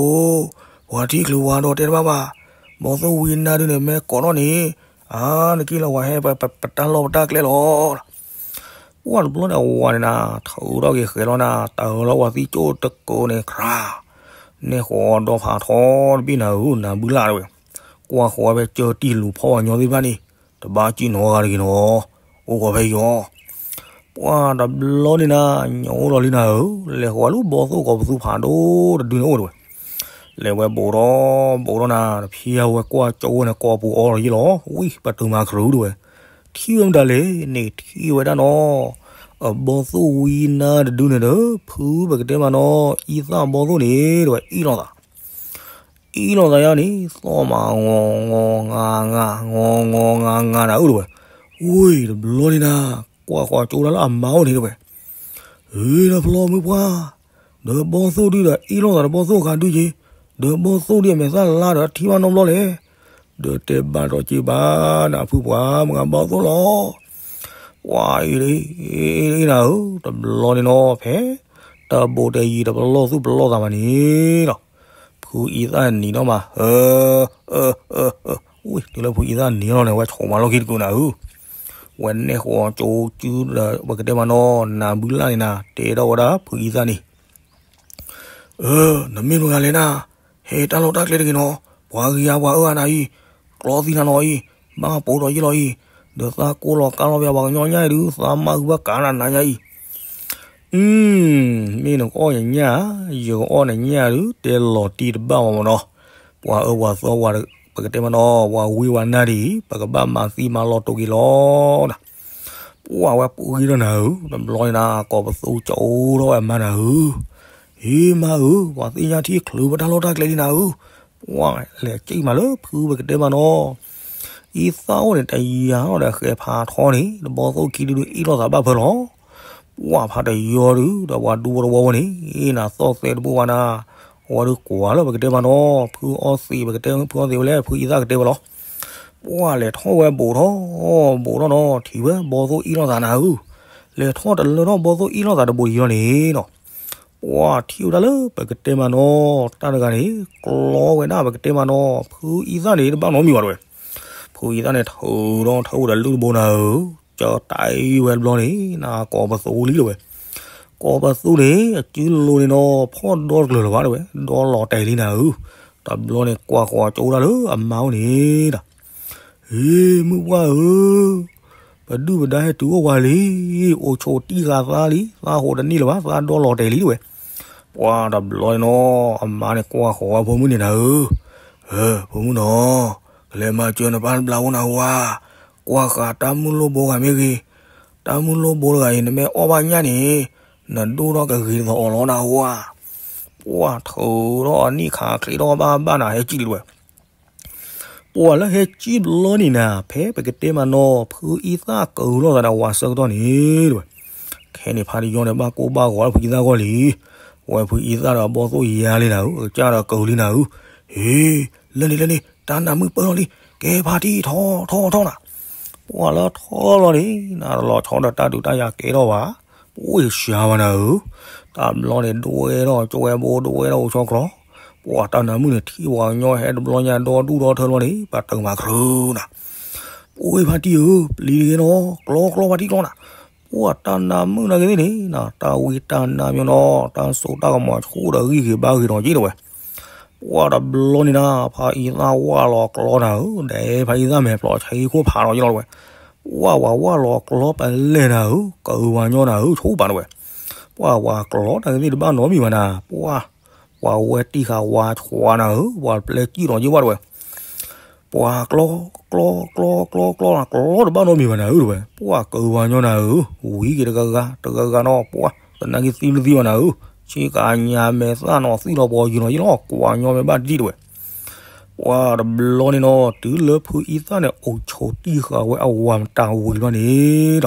ပှၤထံၣ်ချုးဝၤဒီးတဲတဘၣ်ဘၣ်, ဘီသိၣ်ဝံနါဒုန့ၣ် မ့ၢ်ကိးထီၣ်န့ၣ်, အါ နက့ၤလီၤဝၤဟဲ ပတၢ်လီၢ်ပတၢ်ကျဲလီၤ ပှၢ်တဘျီန့ၣ် အဝၤန့ၣ်နၤ ထုးထီၣ်က့ၤဃဲၤလီၤနၤ တၢ်အၢလီၤဝၤသံကၠိတကိးန့ၣ် ခြး, နဲၣ်ဃီၤဒီဖးထီတဘ့ၣ်နၤဧၢ နၤဘုလၢ်တဲဝဲ, ကွၢ်ဃီၤဝဲဖဲကၢတံၢ်လူၤဖီၣ်ပှၤကညီသ့ၣ်တဖၣ်န့ၣ်, တဘၣ်စံၣ်နီတဂၤတဂ့ၤနီၤ, အိၣ်ဃီၤဖဲယီၤ, ပှၢ်တဘျီန့ၣ်နၤ ညၣ်အိၣ်လီၤလံနၤဧၢ, လဲၤဃီၤဝဲလၢဘီသိၣ်ကိးပသူဖးဒိၣ်တဒုန့ၣ်အိၣ်တဲဝဲ လဲၤဝဲဘူးထီၣ်ဘူးထီၣ်နၤ တဖံးအဝဲကွၢ်ကၠိဝဲန့ၣ် ကိးပူၤအီလီၤယ့ၣ်လီၤ, ဝံၢ် ပတုာ်မၤခရူးတဲဝဲ, ထံၣ်ဝဲမတၤလဲၣ်န့ၣ် ထံၣ်ဝဲဒၣ်နီၤ, အဘီသိၣ်ဝံနါတဒုန့ၣ်ဒီး ဖုပကတဲမးနီၤ အံသၣ်ဘီသိၣ်န့ၣ်တဲဝဲ အ့ၣ်လိာ်သး, အ့ၣ်လိာ်သးယါန့ၣ် သီၣ်မး ငီၤ ငီၤ ငါ ငါ ငီၤ ငီၤ ငါ ငါ နၤဧၢတဲဝဲ, ဝံၢ် တဘျီန့ၣ်နၤ ကွၢ်ဃီၤကၠိဒၣ်လၢအမါအိၣ်န့ၣ်တဲဝဲ အ့ ဒီးဖျီမုၢ်ပှၢ်, ဒီးဘီသိၣ်ဒုဒီးအ့ၣ်လိာ်သးဒီးဘီသိၣ်ဂၤဒုက့ၤ, ဒီးဘီသိၣ်ဒုအမဲာ်သၣ်လါဒီးထံၣ်ဘၣ်နီတဘျီလဲၣ်, ဒီးတဲဘၣ်ဒီးက့ၤဘၣ်နၤဖုပှၢ် မုၢ်ဂၤဘီသိၣ်လီၤ, ပှၤအ့ၣ် အ့ၣ်နၤဧၢ, တဘျီန့ၣ်နီၤ ဖဲ တဘူးတယံၤတပလီၢ်သူၣ်ပလီၢ်သးဘၣ်န့ၣ်လီၤ, ဖုအံသၣ်နံၤနီၤမး ဝံၤ တုၤလၢဖုအံသၣ်နံၤလီၤန့ၣ် ဝဲဆိးမးလီၢ်ခံတကုာ်နၤဧၢ, ဝဲနဲၣ်ဃီၤကၠိစုဒီး ပကတဲမးနီၤ နၤဘုလၢ်န့ၣ်နၤ တဲထီၣ်ဝဲဒၣ်ဖုအံသၣ်န့ၣ်, အၢ နမ့ၢ်မတၤတဂၤလဲၣ်နၤ, ဟဲတၢ်လီၢ်တၢ်ကျဲတဂ့ၤနီၤ, ပှၤဂံၢ်အါပှၤအၢအါနၤအံၤ, ကျီသံနၤနီၤအံၤ, ဘၣ်ပိာ်ထီၣ်ယ့ၢ်လီၤအံၤ, ဒီးသးကိးလီၤကါလီၤပှၤပှၤကညီညၣ်အံၤဒုး သးမါဂုၤဘၣ်ကးနၤနၤညါအံၤ အၢ မ့ၢ်နကအီၣ်ယညၣ်, ယကအီၣ်နညၣ်ဒုး တဲလီၤတံၢ်တဘၣ်မးမးနီၤ, ပှၤအၢပှၤသီ ပှၤပကတဲမးနီၤ ပှၤဝံပှၤနါဒ်အံၤ ပကဘၣ်မၤသံမၤလီၤတိာ်က့ၤလီၤနၤ, ပှၤဝဲပူၤဂံၢ်ထီၣ်နၤဧၢ, တဘျီန့ၣ်နၤ ကိးပသူကၠိထီၣ်ဝဲအမါနၤဧၢ, ဟ့မါဧၢ, ပှၤသ့ၣ်ညါထံၣ်ချုးပတၢ်လီၢ်တၢ်ကျဲလံနၤဧၢ, ပှၤလဲၤစံၣ်မးလၢဖုပကတဲမးနီၤ အံသၣ်အိၣ်န့ၣ် တယၤထီၣ်ဒီးဃဲၤဖးထီန့ၣ် တဘီသိၣ်ခံဒုဒုးအ့ၣ်လိာ်သးဘၣ်ဖၢလီၤ, ပှၤဖးတယီဒုး ဒီးပှၤဒူဖိတဝီဖိန့ၣ် အ့ၣ်နၤသီၣ်သဲတဘိဝဲနၤ, အဝဲဒုးကွၢ်လၢပကတဲမးနီၤ ဖုအီသံး ပကတဲ ဖုအီသံးဝဲလဲၣ် ဖုအံသၣ်ကတဲဝဲလီၤ, ပှၤလဲၤထီၣ်ဝဲဘူးထီၣ် ဘူးထီၣ်နီၤ ထံၣ်ဝဲဘီသိၣ်အ့ၣ်လိာ်သးနၤဧၢ, လဲၤထီၣ်တလၢထီၣ်ဘီသိၣ်အ့ၣ်လိာ်သးတဘူးယံၤလီၤန့ၣ်နီၤ ပှၤထံၣ်ဝဲဒၣ်လၢပကတဲမးနီၤ တၢ်တဂၤန့ၣ် ကျီဝဲဒၣ်ပကတဲမးနီၤ ဖုအံသၣ်န့ၣ် တဘၣ်နီတမံၤဘၣ်တဲဝဲ, ဖုအံသၣ်န့ၣ် ထုးထီၣ်ထုးဝဲဒီးလုၢ်တဘိနၤဧၢ, ကၢတၢ်အံၤဝဲတဘျီန့ၣ် နကိးပသူလံတဲဝဲ. ကိးပသူန့ၣ် အစုလိၤန့ၣ်နီၤ ဖီၣ်ဒီတကျၢၤလၢၤဘၣ်တဲဝဲ, ဒီလီၤတဲာ်လံနၤဧၢ. တဘျီန့ၣ် ကွၢ်ဃီၤကၠိဒၣ်လၢအမါအိၣ်န့ၣ်ဒီး, ဟ့ မုၢ်ပှၢ်ဧၢ, ပဒုၣ်ပဒါဟဲတုၤအိၣ်ဝဲလံ, အိၣ်ဆိးတံၢ်ဃာ်သးလံ, သးဟိးတန့ၢ်လၢၤဘၣ်, သးဒီလီၤတဲာ်လံတဲဝဲ. ပှၢ်တဘျီန့ၣ်နီၤ အမါန့ၣ်ကွၢ်ဃီၤဝဲဖိမုၣ်န့ၣ်နၤဧၢ, ဖိမုၣ်နီၤ, ကလဲၤမၤစၢၤနပၢ်တဘျီဖိနၤဧၢ, ကွၢ်ဃာ်တၢ်မုၢ်လိၣ်ဘိဂၤမ့ၢ်ဂ့ၤ, တၢ်မုၢ်လိၣ်ဘိတဂၤအံၤ နမ့ၢ်အီၣ်ဘၣ်ညၣ်န့ၣ် နဒိၣ်ထီၣ်ကဂ့ၤတသီအီၤလီၤနၤဧၢ. ပှၢ်ထုးထီၣ်အနံၣ်ခးချ့ထီၣ်ဘၣ်ဘၣ်နၤ ဟဲကံၣ်လံတဲဝဲ. ပှၢ်လၢဟဲကံၣ်ဘျီန့ၣ်နၤ ဖဲပကတဲမးနီၤ ဖုအံသၣ်ကဟုလိာ်သးဒီးဝၤဆၢကတီၢ်န့ၣ်တဲဝဲ. ခဲန့ၣ်ဖါတယီန့ၣ် ဘၣ်ကိၢ်ဘၣ်ဂီၤလၢဖုအံသၣ်ဂီၢ်လံ. ဝဲဖုအံသၣ်ဒီးအဘီၣ်သိၣ်ယါလံနၤဧၢ, အကစၢ်ဒီးကဟုလံနၤဧၢ. ဟ့ လၢန့ၣ်လၢန့ၣ် တၢ်နးမုၣ်ပၢၢ်ထီၣ်လံ, ကဲဖါတံၢ်ထီၣ်ထီၣ်ထီၣ်နၤ. ပှၢ်လၢထီၣ်လီၤန့ၣ် နတလီၤဆီဒီးတၢ်ဒုးတၢ်ယၤကဲထီၣ်ဘၣ်, ပှၢ်ယရှါဘၣ်နၤဧၢ. တဘျီန့ၣ် ဒွဲထီၣ်ကၠိဝဲဘိ ဒွဲထီၣ်အိၣ်ဆီကျီ, ပှၢ်တၢ်နးမုၣ်န့ၣ် ထံၣ်ပှၤကညီဟဲတဘျီညါဒီဒူၣ်ဒီထၢလီၤန့ၣ် ပှၤတၢ်မၤချၢနၤ. ပှၢ်ဖါတံၢ်ဧၢ, ပျံၤတဂ့ၤနီၤ, ကျီကျီဖါတံၢ်ကျီနၤ. ပှၢ်တၢ်နးမုၣ်နာ်က့သ့ၣ်န့ၣ် တၢ်ဝံတၢ်နါမ့ၢ်နီၤ တၢ်စိတၢ်ကမီၤဆူၣ်ဒီးဂံၢ်ဂ့ၤဘါဂ့ၤဒီးက့တဲဝဲ. ပှၢ်တဘျီန့ၣ်နၤ ဖါအံသၣ်ဝၢ်လီၤကျီနၤဧၢ, ဒီးဖါအံသၣ်မဲာ်ဖျိးဆံခိၣ်ဖးလီၤယလီၤတဲဝဲ. ပှၢ်ဝၤဝၢ်လီၤကျီပလဲၢ်နၤဧၢ, ကဝၤညီနၤဧၢ, ဆိပာ်တဲဝဲ. ပှၢ်ဝၤကျီတၢ်ကသ့ၣ်တဘၣ်နီတမံၤဘၣ်နၤ, ပှၢ် ပှၤဝဲတံၢ်ဃာ်ဝါဆှါနၤဧၢ, ပှၤပျဲကံၣ်ဒီးက့ဝဲတဲဝဲ. ပှၢ်ကျီ ကျီ ကျီ ကျီ ကျီ ကျီတဘၣ်နီတမံၤဘၣ်နၤဧၢတဲဝဲ, ပှၢ်ကဝၤညီနၤဧၢ, ဝံၤက့ၤတဂၤဂၤ တဂၤဂၤနီၤ, ပှၢ်သနာ်က့သံဘျုးသံဘၣ်နၤဧၢ, ဆ့ကၤညါမဲာ်သၣ်နီၤ သံလီၤပှီၤယုာ်နီၤယလီၤ, ကွၢ်ညီမဲာ်ဘၣ်ဒံၣ်တဲဝဲ. ပှၢ်တဘျီန့ၣ်နီၤ တုၤလၢဖုအံသၣ်န့ၣ် အိၣ်ဆိးတံၢ်ဃာ်ဝဲအဝၤမတၤဝံၤလီၤန့ၣ်ဒီး,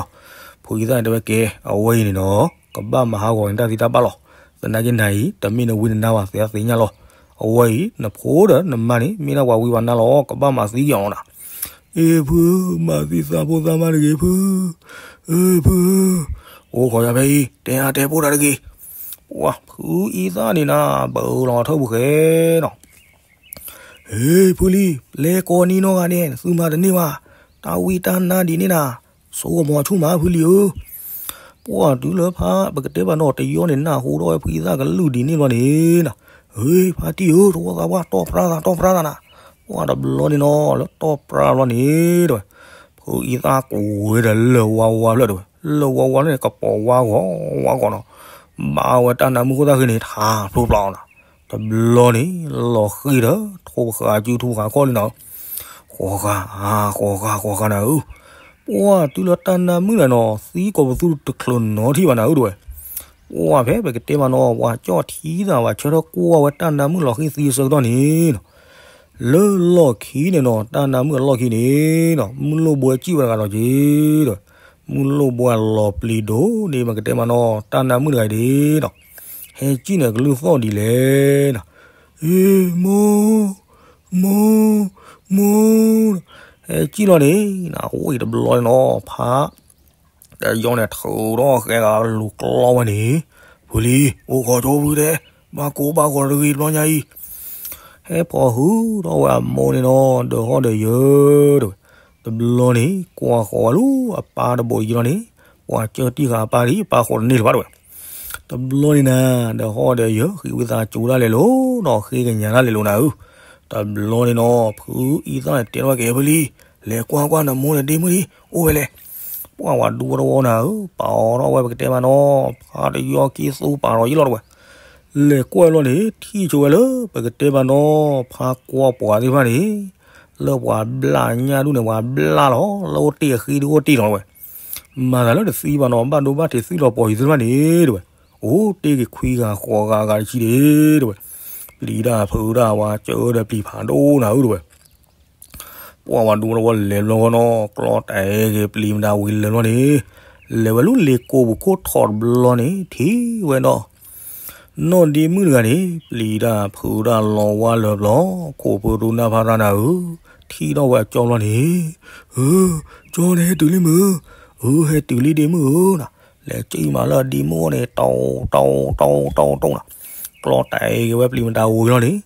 ဖုအံသၣ်န့ၣ်တဲဝဲကဲ, အဝဲအံၤန့ၣ်နီၤ ကဘၣ်မၤဟးဂီၤန့ၢ်တၢ်သံတၢ်ဘၣ်လီၤ. သနာ်က့နၤအံၤ တမ့ၢ်နဝံနနါဘၣ် သ့အသ့ၣ်ညါလီၤ. အဝဲအံၤ နဖိဒီးနမါန့ၣ် မ့ၢ်ဒၣ်ပှၤဝံပှၤနါလီၤ, ကဘၣ်မၤသံက့ၤအီၤလီၤနၤ. အ့ ဖု, မၤသံသးဖိသးမါတဂ့ၤ ဖု, အ့ ဖု, အိၣ်ခိးယၤဖဲအံၤ တဲအါတဲဖိတၢ်တဂ့ၤ. ပှၢ်ဖုအံသၣ်န့ၣ်နၤ ဘၣ်လီၤထၢၣ်ပူၤဃဲနီၤ ဟ့ ဖုလံ, လဲၤကိးနံၤနီၢ်ဂၤန့ၣ် သုမၤတန့ၢ်ဘၣ်, တၢ်ဝံတၢ်နါဒ်န့ၣ်နၤ, ဆိကမိၣ်ဆူၣ်မးဖုလံဧၢ. ပှၢ်တုၤလၢဖါပကတဲဘၣ်နီၤ တယီန့ၣ် နၢ်ဟူထီၣ်ဝဲဖုအံသၣ်ကလုၢ်ဒ်န့ၣ်ဘျီန့ၣ်နၤ, ဟ့ ဖါတံၢ်ဧၢ, တဝီသးပှၢ် တီၢ်ပြၢ်သး တီၢ်ပြၢ်သးနၤ. ပှၢ်တဘျီန့ၣ်နီၤ လၢတီၢ်ပြၢ်ဘျီန့ၣ်တဲဝဲ, ဖုအံသၣ်ကွၢ်ဝဲဒီးလၢၢ်ဝါဝါဖျၢၣ်တဲဝဲ, လၢၢ်ဝါဝါဖျၢၣ်န့ၣ် ကပီၤဝါဂီၤဝါဂီၤနီၤ, ဘၣ်ဝဲတၢ်နါမုၣ်ခိၣ်သၣ်ဃံန့ၣ် ထးဖျိဖျါအီၤနၤ. တဘျီန့ၣ် လီၤဃံၤဒီး ထိၣ်ပဃာ်စုထူၣ်ပဃာ်ခီၣ်လံနၤ, ဃီၤဃာ် ဃီၤဃာ် ဃီၤဃာ်နၤဧၢ. ပှၢ်တုၤလၢတၢ်နါမုၣ်နၤနီၤ သံကိးပသူတချုးနီထံၣ်ဘၣ်နၤဧၢတဲဝဲ. ပှၢ်ဖဲပကတဲမးနီၤ ပှၤကၠီၣ်ထံသး ပှၤဆၢထၢၣ်ကွၢ်ဝဲတၢ်နါမုၣ်လီၤဃံၤသံအဆၢကတီၢ်န့ၣ်နီၤ, လၢလီၢ်ခံန့ၣ်နီၤ တၢ်နါမုၣ်အလီၢ်ခံန့ၣ်နီၤ မုၢ်လိၣ်ဘှဲကံၣ်ဝဲတဂၤလီၤက့ၤဒီး, မုၢ်လိၣ်ဘှဲလီၤပျံၤဒိၣ်န့ၣ် ပကတဲမးနီၤ တၢ်နါမုၣ်တဂၤအံၤန့ၣ်နီၤ, ဟဲကံၣ်န့ၣ် ကလုၢ်သီၣ်ဒ်လဲၣ်နီၤ, အ့ မိၢ် မိၢ် မိၢ်, ဟဲကံၣ်လီၤန့ၣ် အဝဲအံၤတဘျီန့ၣ်နီၤ ဖါ တယီန့ၣ် ထုးထီၣ်ဃဲဂၤလူၤကျီဝဲန့ၣ်, ဖုလံ, အိၣ်ခိးကၠိဖုတဲ, ဘၣ်ကိၢ်ဘၣ်ဂီၤတဂ့ၤတဘျီညါအံၤ, ဟဲဖီၣ်ဟုထီၣ်ဝဲအမိၢ်န့ၣ်နီၤ ဒီးဟီၣ်ဒီးယၢၤတဲဝဲ. တဘျီန့ၣ် ကွၢ်ဃီၤဝဲလၢအပၢ်တဘိးယံၤလီၤန့ၣ်, ပှၤကၢၢ်တံၢ်ဃာ်အပၢ်လံ အပၢ်ဃိးတန့ၢ်လၢၤဘၣ်တဲဝဲ. တဘျီန့ၣ်နၤ ဒီးဟီၣ်ဒီးယၢၤ ဃ့ဝံသးစူၤဒၣ်လဲာ်လီၤနီၤ ဃ့ကညးဒၣ်လဲာ်လီၤနၤဧၢ. တဘျီန့ၣ်နီၤ ဖုအံသၣ်န့ၣ်တဲထီၣ်ဝဲက့ၤ ဖုလံ, လဲၤကွၢ်ကွၢ်နမိၢ်န့ၣ်ဒ့မုၣ်လံ အိၣ်ဝဲလဲၣ်. ပှၢ်ဝၤဒူဝဲတဝီနၤဧၢ, ပာ်အီၤထီၣ်ဝဲပကတဲမးနီၤ ဖါတယီက့ၤသူပာ်လီၤယံၤလီၤတဲဝဲ. လဲၤကွၢ်လီၤန့ၣ် ထံၣ်ဆိဝဲလၢ ပကတဲမးနီၤ ဖါကွၢ်ပှၤသ့ၣ်တဖၣ်န့ၣ် လၢပှၤဘျၣ်ညၣ်ဒူၣ်န့ၣ် ပှၤဘျၣ်လီၤ လၢအိၣ်တ့ၢ်အဃံဒုအိၣ်တ့ၢ်လီၤတဲဝဲ. မၤသးလၢတသံဘၣ်နီၤ ဘၣ်ဒိဘၣ်ထံးသံလီၤပှီၤယံၤသ့ၣ်တဖၣ်န့ၣ်တဲဝဲ. အိၣ်တ့ၢ်က့ၤခွံဂၤဃိးဂၤအဂၤတဆံဒ့တဲဝဲ. ပျံၤတၢ်ဖုးတၢ်ဝၤစၢၤဒီးပျံၤဖးဒိၣ်နၤဧၢတဲဝဲ. ပှၢ်ဝၤဒူတဝီလဲၤဘျီဃီနီၤ ကျီတၢ်အဲၣ်က့ၤပျံၤမတၤဝံၤလဲၤဘျီန့ၣ် လဲၤဝဲလၢလ့ကိပူၤခိၣ်ထီၣ်တဘျီန့ၣ် ထံၣ်ဝဲဒီး နီၢ်ဒ့မုၣ်တဂၤန့ၣ် ပျံၤတၢ်ဖုးတၢ်လီၤဝါလၢာ်ဘျီ ခိၣ်ဖုရူနၢ်ဖါတၢ်နၤဧၢ, ထံၣ်ထီၣ်ဝဲအကၠီဘျီန့ၣ်, အၢ, ကၠီန့ၣ်ဟဲတုၤလံမုၢ်, အၢ ဟဲတုၤလံဒ့မုၣ်ဧၢနၤ, လဲၤကံၣ်မးလၢအဒ့မုၣ်အအိၣ်န့ၣ် တီတီတီ တီတီတီနၤ, ကျီတၢ်အဲၣ်က့ၤဝဲပျံၤမတၤဝံၤလီၤန့ၣ်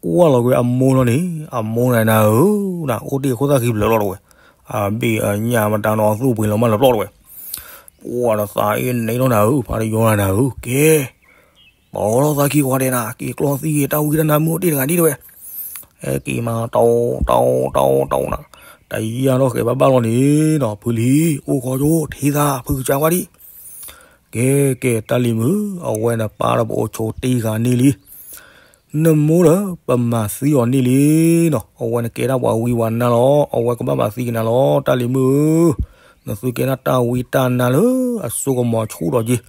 ကွၢ်လီၤကွံာ်အမိၢ်လီၤန့ၣ် အမိၢ်နၤနၤဧၢ, အိၣ်တ့ၢ်ခိၣ်သၣ်ဃံဘျၢလီၤတဲဝဲ. အဘ့ၣ်အညၣ်မတၤနီၤ သူၣ်ပှ့ၤလီၤမၢ်လီၤပျီၢ်တဝဲ. ပှၤဒီးသးအ့ၣ်န့ၣ်လီၤနၤဧၢ ဖါတယီနၤဧၢ, ကဲ ပီလီၤသးခံကွၢ်ဒဲးနၤ က့ၤကျီသံက့ၤတၢ်ဝံတၢ်နါမုၢ်အိၣ်တ့ၢ်တဂၤဒ်တဝဲ. ဟဲက့ၤမး တၢ်အိၣ်တၢ်အိၣ်တၢ်အိၣ်တၢ်အိၣ်နၤ, တယၢ်ထီၣ်ဃဲၤဘၣ်ဘၣ်လီၤန့ၣ်နီၤ ဖုလံၤ အိၣ်ဃီကၠိ ထံသး ဖုကစၢ်ကွၢ်ဒံး. ကဲကဲ တၢ်လံၤမုၣ် အဝဲနပၢ်ဒီးပအိၣ်ဆိးတ့ၢ်ဂၤန့ၣ်လံ နမိၢ်ဒီးပမၤသံအီၤန့ၣ်လံနီၤ, အဝဲနကဲဒၣ်ပှၤဝံပှၤနါလီၤ အဝဲကဘၣ်မၤသံက့ၤနၤလီၤ တၢ်လံၤမုၣ်ဧၢ. နသုကဲဒၣ်တၢ်ဝံတၢ်နါလၢအစိကမီၤဆူၣ်ဒီးက့ၤ,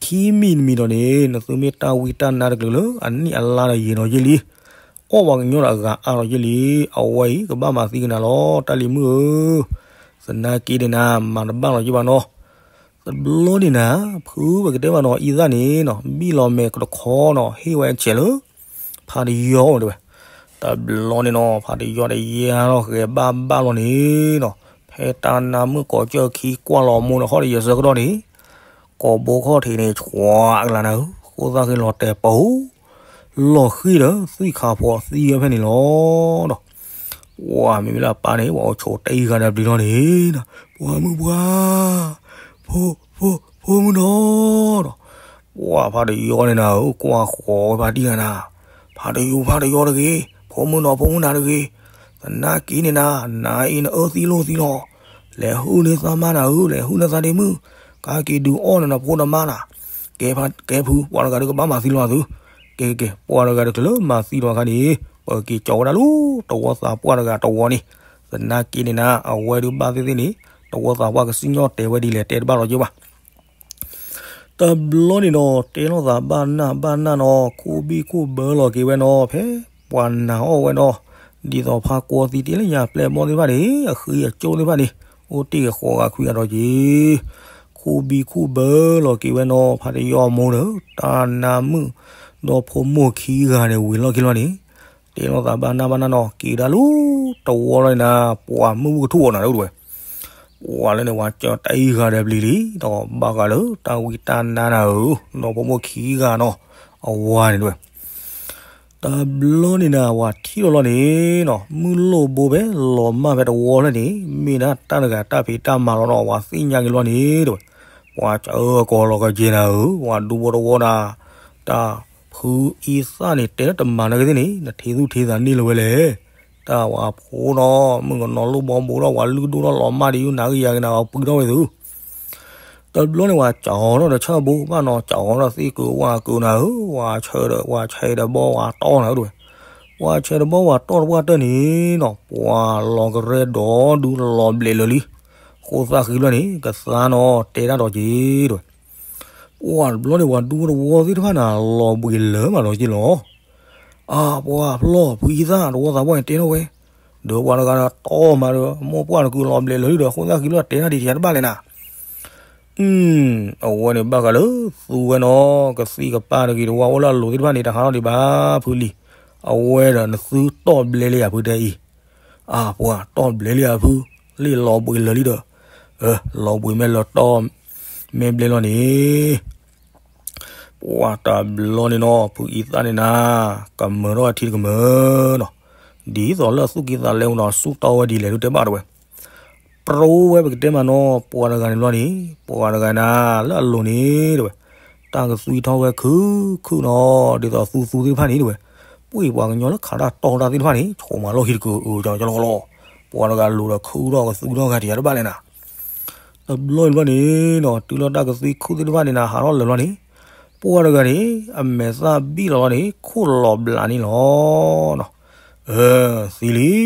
ခံမံၤတမံၤဒီးန့ၣ် နသုမ့ၢ်တၢ်ဝံတၢ်နါတကလုာ်လၢအနံၣ်အလါဒီးယံာ်နီၤယံာ်လံ, အီၣ်ပှၤကညီဒီးအဂၤအါလီၤယံာ်လံ, အဝဲအံၤကဘၣ်မၤသံက့ၤနၤလီၤ တၢ်လံၤမုၣ်ဧၢ. သနာ်က့န့ၣ်နၤ မၤတဘၣ်လီၤယံာ်ဘၣ်နီၤ တဘျီန့ၣ်နၤ ဖုပကတဲမးနီၤ အံသၣ်န့ၣ်နီၤ ဘံၣ်လီၤမဲာ်ကတခီနီၤ ဟ့ၣ်ဝဲဆဲးလၢ ဖါတယီဝဲတဝဲ. တဘျီန့ၣ်နီၤ ဖါတယီတယၢ်ထီၣ်ဃဲၤဘၣ်ဘၣ်လီၤန့ၣ်နီၤ ဖဲတၢ်နါမုၣ်ကိးကၠၢၢ်ခံကွၢ်လီၤမိၢ်ဒီးဟီၣ်တယဲၢ်ဆၢကတီၢ်န့ၣ် ကိးဘိခီၣ်ထံးန့ၣ် ဆှးကလၤနၤဧၢ, ဃိသၣ်ဃ့လီၤတဲာ်ပူၤ လီၤဃံၤဒီးသွံၣ်ခါဖီသံဝဲဖဲန့ၣ်လီၤဒီး ပှၤမ့မ့ၢ်လၢအပၢ်န့ၣ် ပှၤအိၣ်ဆိးတ့ၢ်ဂၤဒီးပျံၤလီၤန့ၣ်နီၤ ပှၤမုၣ်ပှၢ် ဖိ ဖိ ဖိမုၣ်နီၤဒီး ပှၤဖါတယီန့ၣ်နၤဧၢ ကွၢ်ဃီၤဝဲဖါတံၢ်ဂၤနၤ ဖါတယီ ဖါတယီတဂ့ၤ, ဖိမုၣ်နီၤ ဖိမုၣ်နၤတဂ့ၤ, သနာ်က့န့ၣ်နၤ နၤအံၤနအၢသံလိာ်သံလီၤ, လဲၤဟုၣ်န့ၢ်သးမါနၤဧၢ, လဲၤဟုၣ်န့ၢ်သးဒ့မုၣ်, ကက့ၤဒုးအီၣ်နၤနဖိနမါနၤ, ကဲဖု ပှၤတဂၤဒီးကဘၣ်မၤသံလီၤသု, ကဲကဲ ပှၤတဂၤဒီးချုးလၢမၤသံလီၤအခါန့ၣ် ပက့ၤကၠီၤဝဲဒၣ်လၢတဝီသးပှၢ်တဂၤတဝီန့ၣ်, သနာ်က့န့ၣ်နၤ အဝဲဒုးဘၣ်သ့ၣ်သ့ၣ်န့ၣ် တဝီသးပှၢ်ကစံၣ်ညီၣ်တဲာ်ဝဲဒ်လဲၣ်တဲတဘၣ်လီၤက့ၤဘၣ် တဘျီန့ၣ်နီၤ တဲလိာ်သးဘၣ်နၢ်ဘၣ်နၢ်နီၤ ခိၣ်ဘံၣ်ခိၣ်ဘၢလီၤက့ၤဝဲနီၤ ဖဲပှၤနာ်အီၣ်ဝဲနီၤ ဒ်သိးဖါကွီသံတ့လၢညါပျဲၢ်ဘီသ့ၣ်တဖၣ်န့ၣ် အဃံအကၠိသ့ၣ်တဖၣ်န့ၣ် အိၣ်တ့ၢ်ဃီၤဂၤခွံဂၤဒီးက့ၤ ခိၣ်ဘံၣ်ခိၣ်ဘၢလီၤက့ၤဝဲနီၤ ဖါတယီအမိၢ်ဒီး တၢ်နါမုၣ် ဒီဖိမိၢ်ခံဂၤန့ၣ်ဝံၤလီၢ်ခံလီၤန့ၣ် တဲလိာ်သးဘၣ်နၢ်ဘၣ်နၢ်နီၤ က့ၤဒၣ်လၢတဝီလီၤန့ၣ်နၤ ပှၤမုၢ်ဘူၣ်ကထူၣ်အီၤနၤဒဝဲ ပှၤလၢန့ၣ် ပှၤကၠီတၢ်အံၤဂၤဒီးပျံၤလံ ဒီးဘၣ်ဃးလၢတၢ်ဝံတၢ်နါနၤဧၢ ဒီဖိမိၢ်ခံဂၤနီၤ အဝၤန့ၣ်ဒဝဲ တဘျီန့ၣ်နၤ ပှၤထံၣ်လီၤလီၤန့ၣ်နီၤ မုၢ်လိၣ်ဘိဖဲလီၤမၢ်ဖဲတဝီလၢန့ၣ် မ့ၢ်ဒၣ်တၢ်တဂၤတၢ်ဖံးတၢ်မၤလီၤနီၤ ပှၤသ့ၣ်ညါက့ၤလီၤန့ၣ်ဒဝဲ ပှၤကၢကီၤလီၤကက့ၤနၤဧၢ ပှၤဒူဖိတဝီနၤ တၢ်ဖုအံသၣ်န့ၣ် တဲလၢတမၤနၢၤကသ့ၣ်န့ၣ် နထံၣ်သူၣ်ထံၣ်သးန့ၢ်လၢၤဝဲလဲၣ် တၢ်ပှၤဖိနီၤ မုၣ်ကနီၤလိၣ်ဘီဘိဒီး ပှၤလုၢ်ဒိၣ်ထီၣ်လီၤမၢ်ဒံး နၤကယၤက့ၤနၤ ပှၤပှံထီၣ်ဝဲသု တဘျီန့ၣ် ပှၤစးထီၣ်ဒီးဆၢဘိဘၣ်နီၤ စးထီၣ်ဒီးသ့ၣ်ကုၤဝၣ်ကုၤနၤဧၢ ပှၤဆဲးဒီး ပှၤဆဲးဒီးဘီပှၤတီၢ်နၤဧၢတဝဲ ပှၤဆဲးဒီးဘီပှၤတီၢ်တပှၢ်တၢၢ်န့ၣ်နီၤ ပှၤလီၤကရဲဒီးဒုးလီၤဘျဲးလၢာ်လံ ဃိသၣ်ဃံလီၤန့ၣ် ကသါနီၤ တဲဒၣ်ဒီးက့ၤတဝဲ ပှၤတဘျီန့ၣ် ပှၤဒူဖိတဝီသ့ၣ်တဖၣ်န့ၣ် လီၤဘှံးလၢာ်မးလီၤက့ၤလီၤ အါ ပှၤဖျီၣ်ဖုအံသၣ်တဝီသးပှၢ်န့ၣ်တဲထီၣ်ဝဲ ဒီးပှၤတဂၤဒီးတီၢ်မးဒီး မိၢ်ပှၢ်တကုၤလီၤဘျဲးလၢာ်လံဒီး ဃိသၣ်ဃံလီၤတဲဒၣ်ဒံးတယၤတဘၣ်လဲၣ်နၤ အဝဲန့ၣ်ဘၣ်ဃးလၢသူဝဲနီၤ ကသံၣ်ကပၢ်တဂ့ၤတဝါအိၣ်လၢအလိၤသ့ၣ်တဖၣ်န့ၣ် တဟးထီၣ်ဒံးဘၣ်ဖုလံၤ အဝဲဒီးနသုတီၢ်ဘျဲလံဧါဖုတဲအံၤ အါ ပှၤတီၢ်ဘျဲလံဧါဖု လံၣ်လီၤဘှံးလၢာ်လံဒီး လီၤဘှံးမ့ၢ်လၢတီၢ် မ့ၢ်ဘျဲလီၤန့ၣ် ပှၤတဘျီန့ၣ်နီၤ ဖုအံသၣ်န့ၣ်နၤ ကမၢထီၣ်အထံတကမၢနီၤ ဒ်သိးလၢအသူၣ်ကံၢ်သးလဲအိၣ်နီၤ ဆူၣ်တီၢ်ဝဲဒ်လဲၣ်ဒုးတဲဘၣ်တဝဲ ပြိဝဲပကတဲမးနီၤ ပှၤတဂၤန့ၣ်ဘျီန့ၣ် ပှၤတဂၤန့ၣ်လၢအလိၤန့ၣ်တဝဲ တၢ်ကသွံထီၣ်ဝဲခုၣ်ခုၣ်နီၤ ဒ်သိးသူသူသ့ၣ်တဖၣ်န့ၣ်တဝဲ ပှ့ၤပှၤကညီလၢခးတၢ်တီၢ်တၢ်သ့ၣ်တဖၣ်န့ၣ် ဆိးမးလီၢ်ခံတကုၤအုးကလီကလီ ပှၤတဂၤလိၤဒီးခုၣ်ထီၣ်ကသွံထီၣ်ဂၤတယၤတဘၣ်လဲၣ်နၤ တဘျီန့ၣ်ဘျီန့ၣ်နီၤ တုၤလီၤတၢ်ကသွံခုၣ်သ့ၣ်တဖၣ်န့ၣ်နၤ ဟးထီၣ်လၢာ်လီၤန့ၣ် ပှၤတဂၤန့ၣ် အမဲာ်သၣ်ဘံၣ်လီၤလီၤန့ၣ် ခိၣ်လီၤဘျးန့ၣ်လီၤ. သံ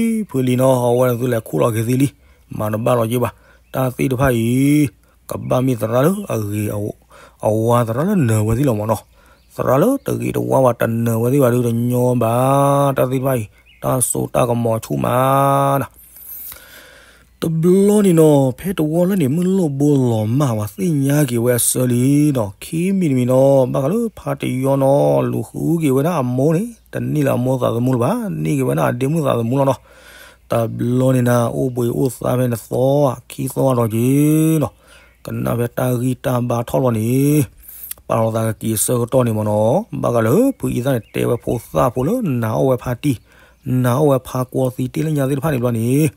လံ ဖုလံနီၤ အဝဲန့ၣ်သုလဲၤခိၣ်လီၤက့ၤသံလံ မၤတဘၣ်လီၤက့ၤဘၣ် တၢ်သ့ၣ်တဖၣ်အံၤ ကဘၣ်မ့ၢ်သရၣ်လၢအဂ့ၤ အဝၤသရၣ်လၢနၢၤဝဲသ့ၣ်လီၤမးနီၤ သရၣ်လၢတဂ့ၤတဝါဘၣ် တနၢၤဝဲသ့ၣ်ဘၣ်ဒုးတညီဘၣ် တၢ်သ့ၣ်တဖၣ်အံၤ တၢ်စိတၢ်ကမီၤဆူၣ်မးနၤ တဘျီန့ၣ်နီၤ ဖဲတဝီလၢန့ၣ် မုၢ်လိၣ်ဘိလီၤမၢ် ပှၤသ့ၣ်ညါက့ၤဝဲအဆၢလံနီၤ ခံမံၤတမံၤနီၤ ဘၣ်ဃးလၢဖါတယီနီၤ လူၤဃုက့ၤဝဲဒၣ်အမိၢ်န့ၣ် တန့ၢ်လၢအမိၢ်သးသမူလၢၤဘၣ် န့ၢ်က့ၤဝဲဒၣ်အဒ့မုၣ်သးသမူလီၤနီၤ တဘျီန့ၣ်နၤ အိၣ်ဘှံးအိၣ်သါဖဲန့ၣ်သီခံသီဒီးက့ၤနီၤ ကနၣ်ဖဲတၢ်ဂံၢ်တၢ်ဘါထီၣ်လီၤန့ၣ် ပာ်လီၤသးကက့ၤအဆၢကတီၢ်န့ၣ်မးနီၤ ဘၣ်ဃးလၢဖုအံသၣ်န့ၣ် တဲဝဲဖိသၣ်ဖိလၢနာ်အီၣ်ဝဲဖါတံၢ် နာ်အီၣ်ဝဲဖါကွီသံတ့ၢ်လၢညါသ့ၣ်တဖၣ်န့ၣ်ဘျီန့ၣ်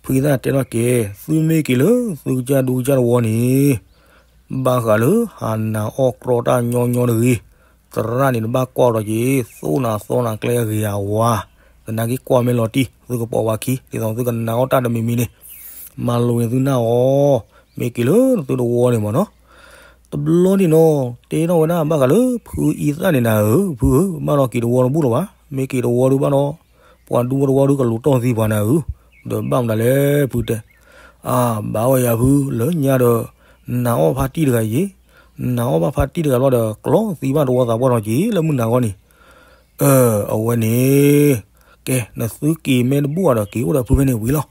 ဖုအံသၣ်တဲထီၣ်က့ၤ, သုမ့ၢ်က့ၤလၢသုကစၢ်ဒူကစၢ်သဝီန့ၣ်, ဘၣ်ဃးလၢဟးနၤအီၣ်ကြီတၢ်ညီညီတဂ့ၤ, သရၣ်န့ၣ်တဘၣ်ကွၢ်ဒီးက့ၤ, သိၣ်နၤသီနၤကျဲအဂ့ၤအဝါ, သနာ်က့ကွၢ်မ့ၢ်လီၤတံၢ် သုကပိာ်ဝဲခံ ဒ်သိးသုကနၤအီၣ်တၢ်တမံၤမံၤန့ၣ်, မၤလိာ်န့ၣ်သုနၢ်အီၤ, မ့ၢ်က့ၤလၢသုသဝီန့ၣ်မ့ၢ်နီၤ. တဘျီန့ၣ်နီၤ တဲထီၣ်ဝဲဒၣ်ဘၣ်ဃးလၢဖုအံသၣ်န့ၣ်နၤဧၢ, ဖုဧၢ, ဘၣ်ဒီးက့ၤသဝီတဘူၣ်လၢၤဘၣ်, မ့ၢ်က့ၤသဝီဒုးဘၣ်ဒီး ပှၤဒူဖိသဝီဒုးကလူၤတီၢ်သံပှၤနၤဧၢ, ဒီးဘၣ်မနုၤလဲၣ်ဖုတဲ, အါ ဘၣ်ဝဲယၤဖုလၢညါဒီး နၤအီၣ်ဖါတံၢ်တဂၤယ့ၤ, နၤအီၣ်ဘၣ်ဖါတံၢ်တဂၤဘျီဒီး ကျီသံဘၣ်သဝီသးပှၢ်နီၤက့ၤ လၢမုၢ်နၤဂီၢ်န့ၣ်, အၢ အဝဲန့ၣ်, ကဲ နသုက့ၤမ့ၢ်တဘူၣ်ဘၣ်ဒီး က့ၤအိၣ်ဒီးဖုဖဲန့ၣ်ဝံၤလီၤ.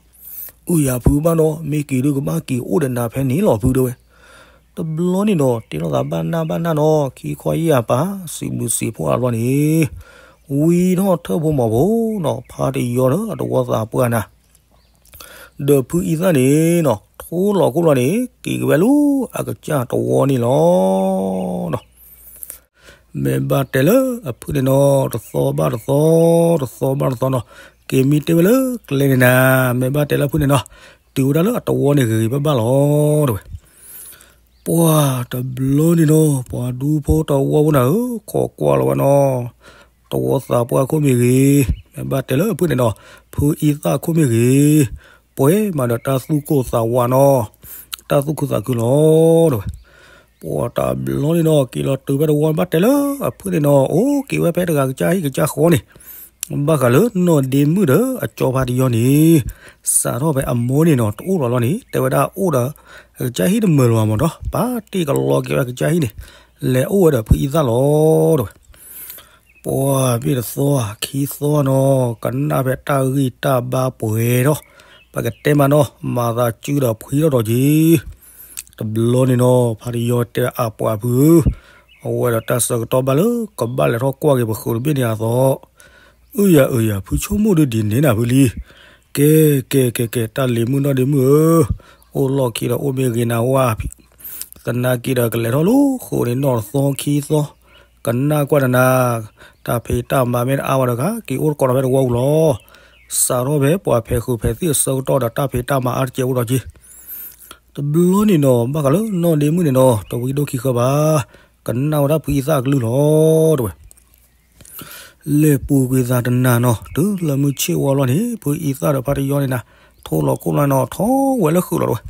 အုၣ်ယၤဖုဘၣ်ဒီး မ့ၢ်က့ၤဒုးကဘၣ်က့ၤအိၣ်ဒီးနၤဖဲန့ၣ်လီၤဖုတဲဝဲ. တဘျီန့ၣ်ဒီး တဲထီၣ်သးဘၣ်နၢ်ဘၣ်နၢ်နီၤ ခံခီယဲၢ်အပၢ် စံးဘျုးစံးဖှိၣ်အါဘျီန့ၣ်, ဝံထီၣ်ထၢၣ်ဖိမီၤဖိနီၤ ဖါတယီဒီးအသဝီသးပှၢ်နၤ ဒီးဖုအံသၣ်န့ၣ်နီၤ ထိလီၤခိၣ်လီၤန့ၣ် က့ၤက့ၤဝဲလၢအကစၢ်သဝီန့ၣ်လီၤ. မ့ၢ်ဘၣ်တဲလၢအဖုန့ၣ်နီၤ တသီဘၣ်တသီ, တသီဘၣ်တသီနီၤ, က့ၤမံတဲဝဲလၢကျဲန့ၣ်နၤ, မ့ၢ်ဘၣ်တဲလၢအဖုန့ၣ်နီၤ တုၤဝဲဒၣ်လၢအသဝီန့ၣ်ဂ့ၤဂ့ၤဘၣ်ဘၣ်လီၤတဲဝဲ. ပှၢ်တဘျီန့ၣ်နီၤ ပှၤဒူဖိသဝီဖိနၤဧၢ, ခိးကွၢ်လီၤဝဲနီၤ, သဝီသးပှၢ်ခိၣ်မ့ၢ်ဂ့ၤ, မ့ၢ်ဘၣ်တဲလၢအဖုန့ၣ်နီၤ ဖုအံသၣ်ခိၣ်မ့ၢ်ဂ့ၤ, ပှဲၤမးဒီးတၢ်သူၣ်ကိၢ်သးဝးနီၤ, တၢ်သူၣ်ခုသးခုလီၤတဲဝဲ. ပှၢ်တဘျီန့ၣ်နီၤ က့ၤလီၤတုၤဖဲသဝီ ဘၣ်တဲလၢအဖုန့ၣ်နီၤ အိၣ်က့ၤဝဲဖဲတဂၤကစၢ်ဟံၣ်ကစၢ်ဃီန့ၣ်, ဘၣ်ဃးလၢနီၢ်ဒ့မုၣ်ဒီးအကၠီဖါတယီန့ၣ်, စးထီၣ်ဖဲအမိၢ်န့ၣ်နီၤ တအိၣ်လီၤလီၤန့ၣ် တဲဝဲဒၣ်အိၣ်ဒီးအကစၢ်ဟံၣ်တမုာ်လၢၤဘၣ်မးဒီး ပာ်တ့ၢ်ကလီက့ၤဝဲအကစၢ်ဟံၣ်န့ၣ်, လဲၤအိၣ်ဝဲဒီးဖုအံသၣ်လီၤတဲဝဲ. ပှၢ်မ့ၢ်တသီခံသီနီၤ ကနၣ်ဖဲတၢ်ဂံၢ်တၢ်ဘါပှဲၤထီၣ်, ပကတဲမးနီၤ မၤသးစုဒီးဖှံထီၣ်ဒီးက့ၤ. တဘျီန့ၣ်နီၤ ဖါတယီတဲအပှၤဖုဧၢ, အဝဲဒီးတၢ်ဆၢကတီၢ်ဘၣ်လၢကဘၣ်လဲၤထီၣ်ကွၢ်က့ၤပဃုာ်တဘ့ၣ်န့ၣ်အသိး, အုၣ်ယၤအုၣ်ယၤ ဖုဆိကမိၣ်ဒုးဒ်န့ၣ်နၤဖုလံ. ကဲ ကဲ ကဲ ကဲ တၢ်လံၤမုၣ်နီၢ်ဒ့မုၣ်ဧၢ, အိၣ်လီၢ်ခံဒီးအိၣ်မ့ၢ်ဂ့ၤနၤဝဲ, သနာ်က့ဒီးကလဲၤထီၣ်လၢဃုာ်န့ၣ်နီၤတသီခံသီ, ကနၣ်ကွၢ်တနၤ, တၢ်ဖံးတၢ်မၤမ့ၢ်တအါဘၣ်ဒီးက့ၤအိၣ်တကိးဒီးဖဲတဝီပူၤလီၤ. စးထီၣ်ဖဲပှၤဖဲးဃုာ်ဖဲးသံၣ်အဆၢကတီၢ်ဒီးတၢ်ဖံးတၢ်မၤအါတကဲးအိၣ်ဒီးက့ၤ. တဘျီန့ၣ်နီၤ ဘၣ်ဃးလၢနီၢ်ဒ့မုၣ်န့ၣ်နီၤ တဝံဒိၣ်ခံဃၢဘၣ်, ကနၣ်ဝဲဒၣ်ဖုအံသၣ်အကလုၢ်လီၤတဲဝဲ. လဲၤပူၤကွံာ်သးတနၤနီၤ တုၤလၢမုၢ်ဆ့ၣ်ဝါလီၤန့ၣ် ဖုအံသၣ်ဒီးဖါတယီန့ၣ်နၤ ထိလီၤခိၣ်လီၤနီၤ ထီၣ်ဝဲလၢဃုာ်လီၤတဲဝဲ.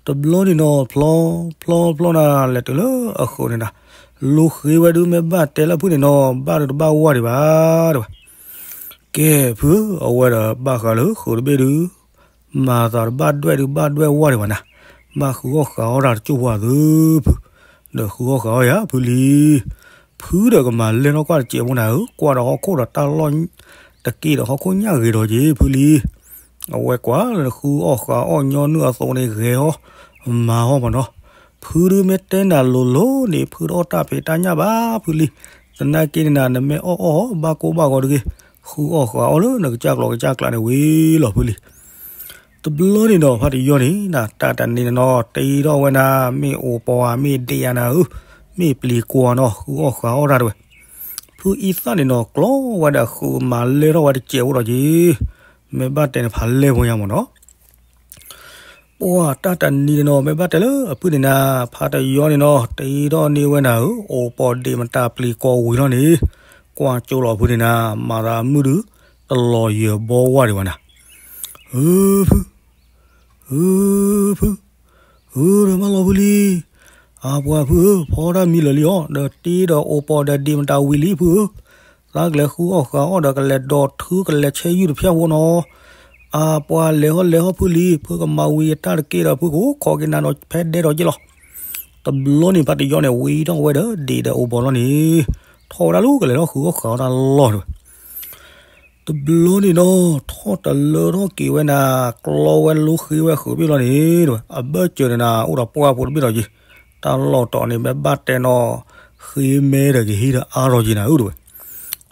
တဘျီန့ၣ်နီၤ ဖျီ ဖျီ ဖျီနၤ လဲၤတုၤလၢအဃုာ်န့ၣ်နၤ, လူၤဃ့ဝဲဒုးမ့ၢ်ဘၣ်တဲလၢဖုန့ၣ်နီၤ ဘၣ်ဒုးတဘၣ်ဝၢ်ဒံးဘၣ်တဲဝဲ. ကဲ ဖုဧၢ, အဝဲဒီးဘၣ်ဃးလၢဃုာ်တဘ့ၣ်ဒုး မၤသးတဘၣ်ဒွဲၣ်ဒုးဘၣ်ဒွဲၣ်ဝၢ်ဒံးဘၣ်နၤ, ဘၣ်ဃုအီၣ်ဃုအီတၢ်တစိၢ်ဖိဧါသုဖု, ဒီးဃုအီၣ်ဃုအီယၤဖုလံ. ဖုဒီးကမၤလဲၢ်ထီၣ်ကွၢ်တစဲးဖိနၤဧၢ, ကွၢ်ဒီးဟီၣ်ခိၣ်ဒီးတၢ်လီၢ်တက့ၢ်ဒီးဟီၣ်ခိၣ်ညၣ်ဂ့ၤဒီးက့ၤဖုလံ. အဝဲကွၢ်လၢဃုအီၣ်ဃုအီၣ်ညီနုၢ်အသိးန့ၣ်ဂဲၤဟီၣ် မၤဟီၣ်မးနီၤ. ဖုဒုးမ့ၢ်တဲနၤလိၤလိၤန့ၣ် ဖုတအီၣ်တၢ်ဖံးတၢ်ညၣ်ဘၣ်ဖုလံ. သနာ်က့န့ၣ်နၤ နမ့ၢ်အီၣ်အီၣ်ဘၣ်ကိၢ်ဘၣ်ဂီၤတဂ့ၤ, ဃုအီၣ်ဃုအီလၢနကစၢ်ကျိၤကစၢ်ကျးန့ၣ်ဝံၤလီၤဖုလံ. တဘျီန့ၣ်နီၤ ဖါတယီန့ၣ်နၤ တၢ်တနံၤန့ၣ်နီၤ တ့ထီၣ်ဝဲနၤ မ့ၢ်အိၣ်ပီၤဧါ မ့ၢ်ဒံးဧါနၤဧၢ, မ့ၢ်ပျံၤကွီၤနီၤ ဃုအီၣ်ဃုအီၣ်တၢ်တဲဝဲ. ဖုအံသၣ်န့ၣ်နီၤ ကျီဝဲဒီးဃုမၤလဲၢ်ထီၣ်ဝဲတစဲးဖိဒီးက့ၤ, မ့ၢ်ဘၣ်တဲန့ၣ်ဖးလဲၢ်ဖိညါမးနီၤ. ပှၢ်တၢ်တနံၤန့ၣ်နီၤ မ့ၢ်ဘၣ်တဲလၢအဖုန့ၣ်နၤ ဖါတယီန့ၣ်နီၤ တ့ထီၣ်န့ၢ်ဝဲနၤဧၢ အိၣ်ပီၤဒံးမတၤပျံၤကွီၤဝံၤလီၤန့ၣ်, ကွၢ်ကၠိလီၤဖုန့ၣ်နၤ မၤသးမုၢ်ဒုး တလီၤယၢၤဘီဝါဒံးဘၣ်နၤ. ဧၢ ဖု ဧၢ ဖု, ဧၢ ဒီးမၢလီၤဖုလံ. အပှၤဖုဧၢ, ဖီတၢ်မံလၢာ်လံအီၤ, ဒီးတ့ဒီးအိၣ်ပီၤဒီးဒံးမတၤဝံၤလံဖုဧၢ. သးကလဲၤဃုအီၣ်ဃုအီၣ်ဒီးကလဲၤဒိးထုကလဲၤဆဲယုၢ်တဖျၢၣ်ဖိနီၤ. အပှၤလဲၤဟီၣ်လဲၤဟီၣ်ဖုလံ, ဖုကမၤဝံၤတၢ်တက့ၢ်ဒီးဖုကအိၣ်ခိးက့ၤနၤနီၤ ဖဲဒဲဒီးက့ၢ်လီၤ. တဘျီန့ၣ်ဖါတယီန့ၣ် ဝံထီၣ်ဝဲဒီးဒံးဒီးအိၣ်ပီၤလီၤန့ၣ်, ထီၣ်ဝဲဒၣ်လၢကလဲၤထီၣ်ဃုအီၣ်ဃုအီၣ်တၢ်လီၢ်တဲဝဲ. တဘျီန့ၣ်နီၤ ထီၣ်တလၢထီၣ်က့ၤဝဲနၤ ကျီဝဲလိဃ့ဝဲဃုာ်ဘ့ၣ်လီၤန့ၣ်တဲဝဲ. အဘၢၣ်စၢၤန့ၣ်နၤ အိၣ်ဒီးပှၢ်ဖိတဘ့ၣ်လီၤက့ၤ, တၢ်လီၢ်တီၤန့ၣ် မ့ၢ်ဘၣ်တဲနီၤ ဃ့မဲဒီးကဟံးဒီးအါထီၣ်က့ၤနၤဧၢတဲဝဲ.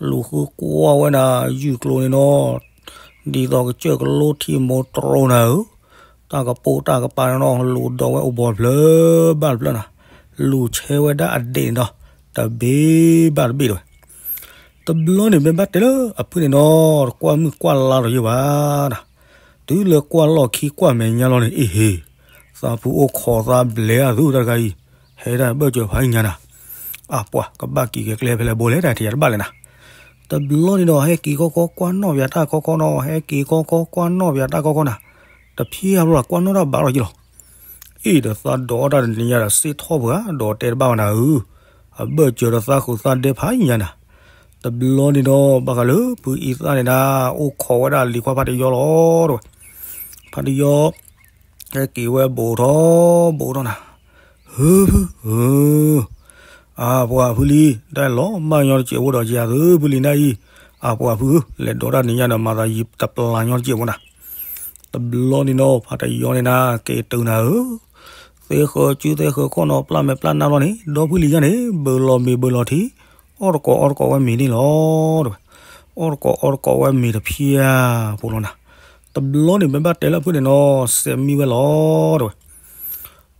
လူၤဃုကွၢ်ဝဲနၤ ယုၢ်ကျိၤန့ၣ်နီၤ ဒ်သိးကစၢၢ်ကလိထံမိၢ်တြီနၤဧၢ, တၢ်ကပိာ်တၢ်ကပၤန့ၣ်နီၤ လူၤဒိးဝဲအိၣ်ဘီတဖျၢၣ်ဘၣ်တဖျၢၣ်နၤ, လူၤဆဲဝဲဒၣ်အဒံးန့ၣ်ဒီး တဘ့ၣ်ဘၣ်တဘ့ၣ်တဲဝဲ. တဘျီန့ၣ်မ့ၢ်ဘၣ်တဲလၢအဖုန့ၣ်နီၤ တကွၢ်မုၢ်ကွၢ်လါဒီးယိာ်ဘၣ်နၤ. တုၤလၢကွၢ်လီၢ်ခံကွၢ်မဲာ်ညါလီၤန့ၣ် အ့ဟ့ၣ်, သးဖုအိၣ်ခိးသးဘျဲးအသူတၢ်တခါအံၤ, ဟဲဒၣ်ဘၢၣ်စၢၤဖးအံၤညါနၤ, အပှၤကဘၣ်က့ၤက့ၤကျဲဖဲလဲၣ်ဘိလဲၣ် တၢ်ထံၣ်ယၤတဘၣ်လဲၣ်နၤ. တဘျီန့ၣ်ဒီး ဟဲက့ၤခီခီကွၢ်နီၣ်ပၠးတၢ်ခီခီနီၤ, ဟဲက့ၤခီခီကွၢ်နီၣ်ပၠးတၢ်ခီခီနၤ, တဖျၢၣ်ဘျီကွၢ်နီၣ်တၢ်ဘၣ်လီၤက့ၤလီၤ. အ့ၣ်ဒီးသးဒိးအီၣ်တၢ်တနံၤညါဒီးစ့ၢ်ထီၣ်ပှၤ, ဒီးတဲတဘၣ်ဝဲနၤဧၢ, အဘၢၣ်စၢၤဒီးသးဃုာ်သးဒဲဖးအံၤညါနၤ. တဘျီန့ၣ်ဒီး ဘၣ်ဃးလၢဖုအံသၣ်န့ၣ်ဒၣ် အိၣ်ခိးဝဲဒၣ်လံၤခွါဖးတယီလီၤတဲဝဲ, ဖးတယီ ဟဲက့ၤဝဲဘူးထီၣ်ဘူးထီၣ်နၤ, ဧၢ, ဧၢ, အပှၤဖုလံ, တၢ်လီၤမၢ်ညီတစဲးဖိဒီးယၤသုဖုလံနၤအံၤ, အပှၤဖုဧၢ, လဲၤဒိးတၢ်နံၤညါဒီးမၤသးယံၤတပျၢ်ညီတစဲးဖိနၤ. တဘျီန့ၣ်ဒီး ဖးတယီန့ၣ်နၤ က့ၤတုၤနၤဧၢ, သ့ဃၢၤစုသ့ဃၢၤခီၣ်နီၤ ပျၢ်မဲာ်ပျၢ်နါလီၤန့ၣ် ဒီဖုလံၤညါန့ၣ် ဘၢၣ်လီၤမ့ၤဘၢၣ်လီၤထံ, အီၣ်တကိးအီတကိးဝဲမ့ၤန့ၣ်လီၤတဲဝဲ, အီၣ်တကိးအီတကိးဝဲမ့ၤတဖျၢၣ်ဖိလီၤနၤ. တဘျီန့ၣ်မ့ၢ်ဘၣ်တဲလၢအဖုန့ၣ်နီၤ စဲးမံဝဲလီၤတဲဝဲ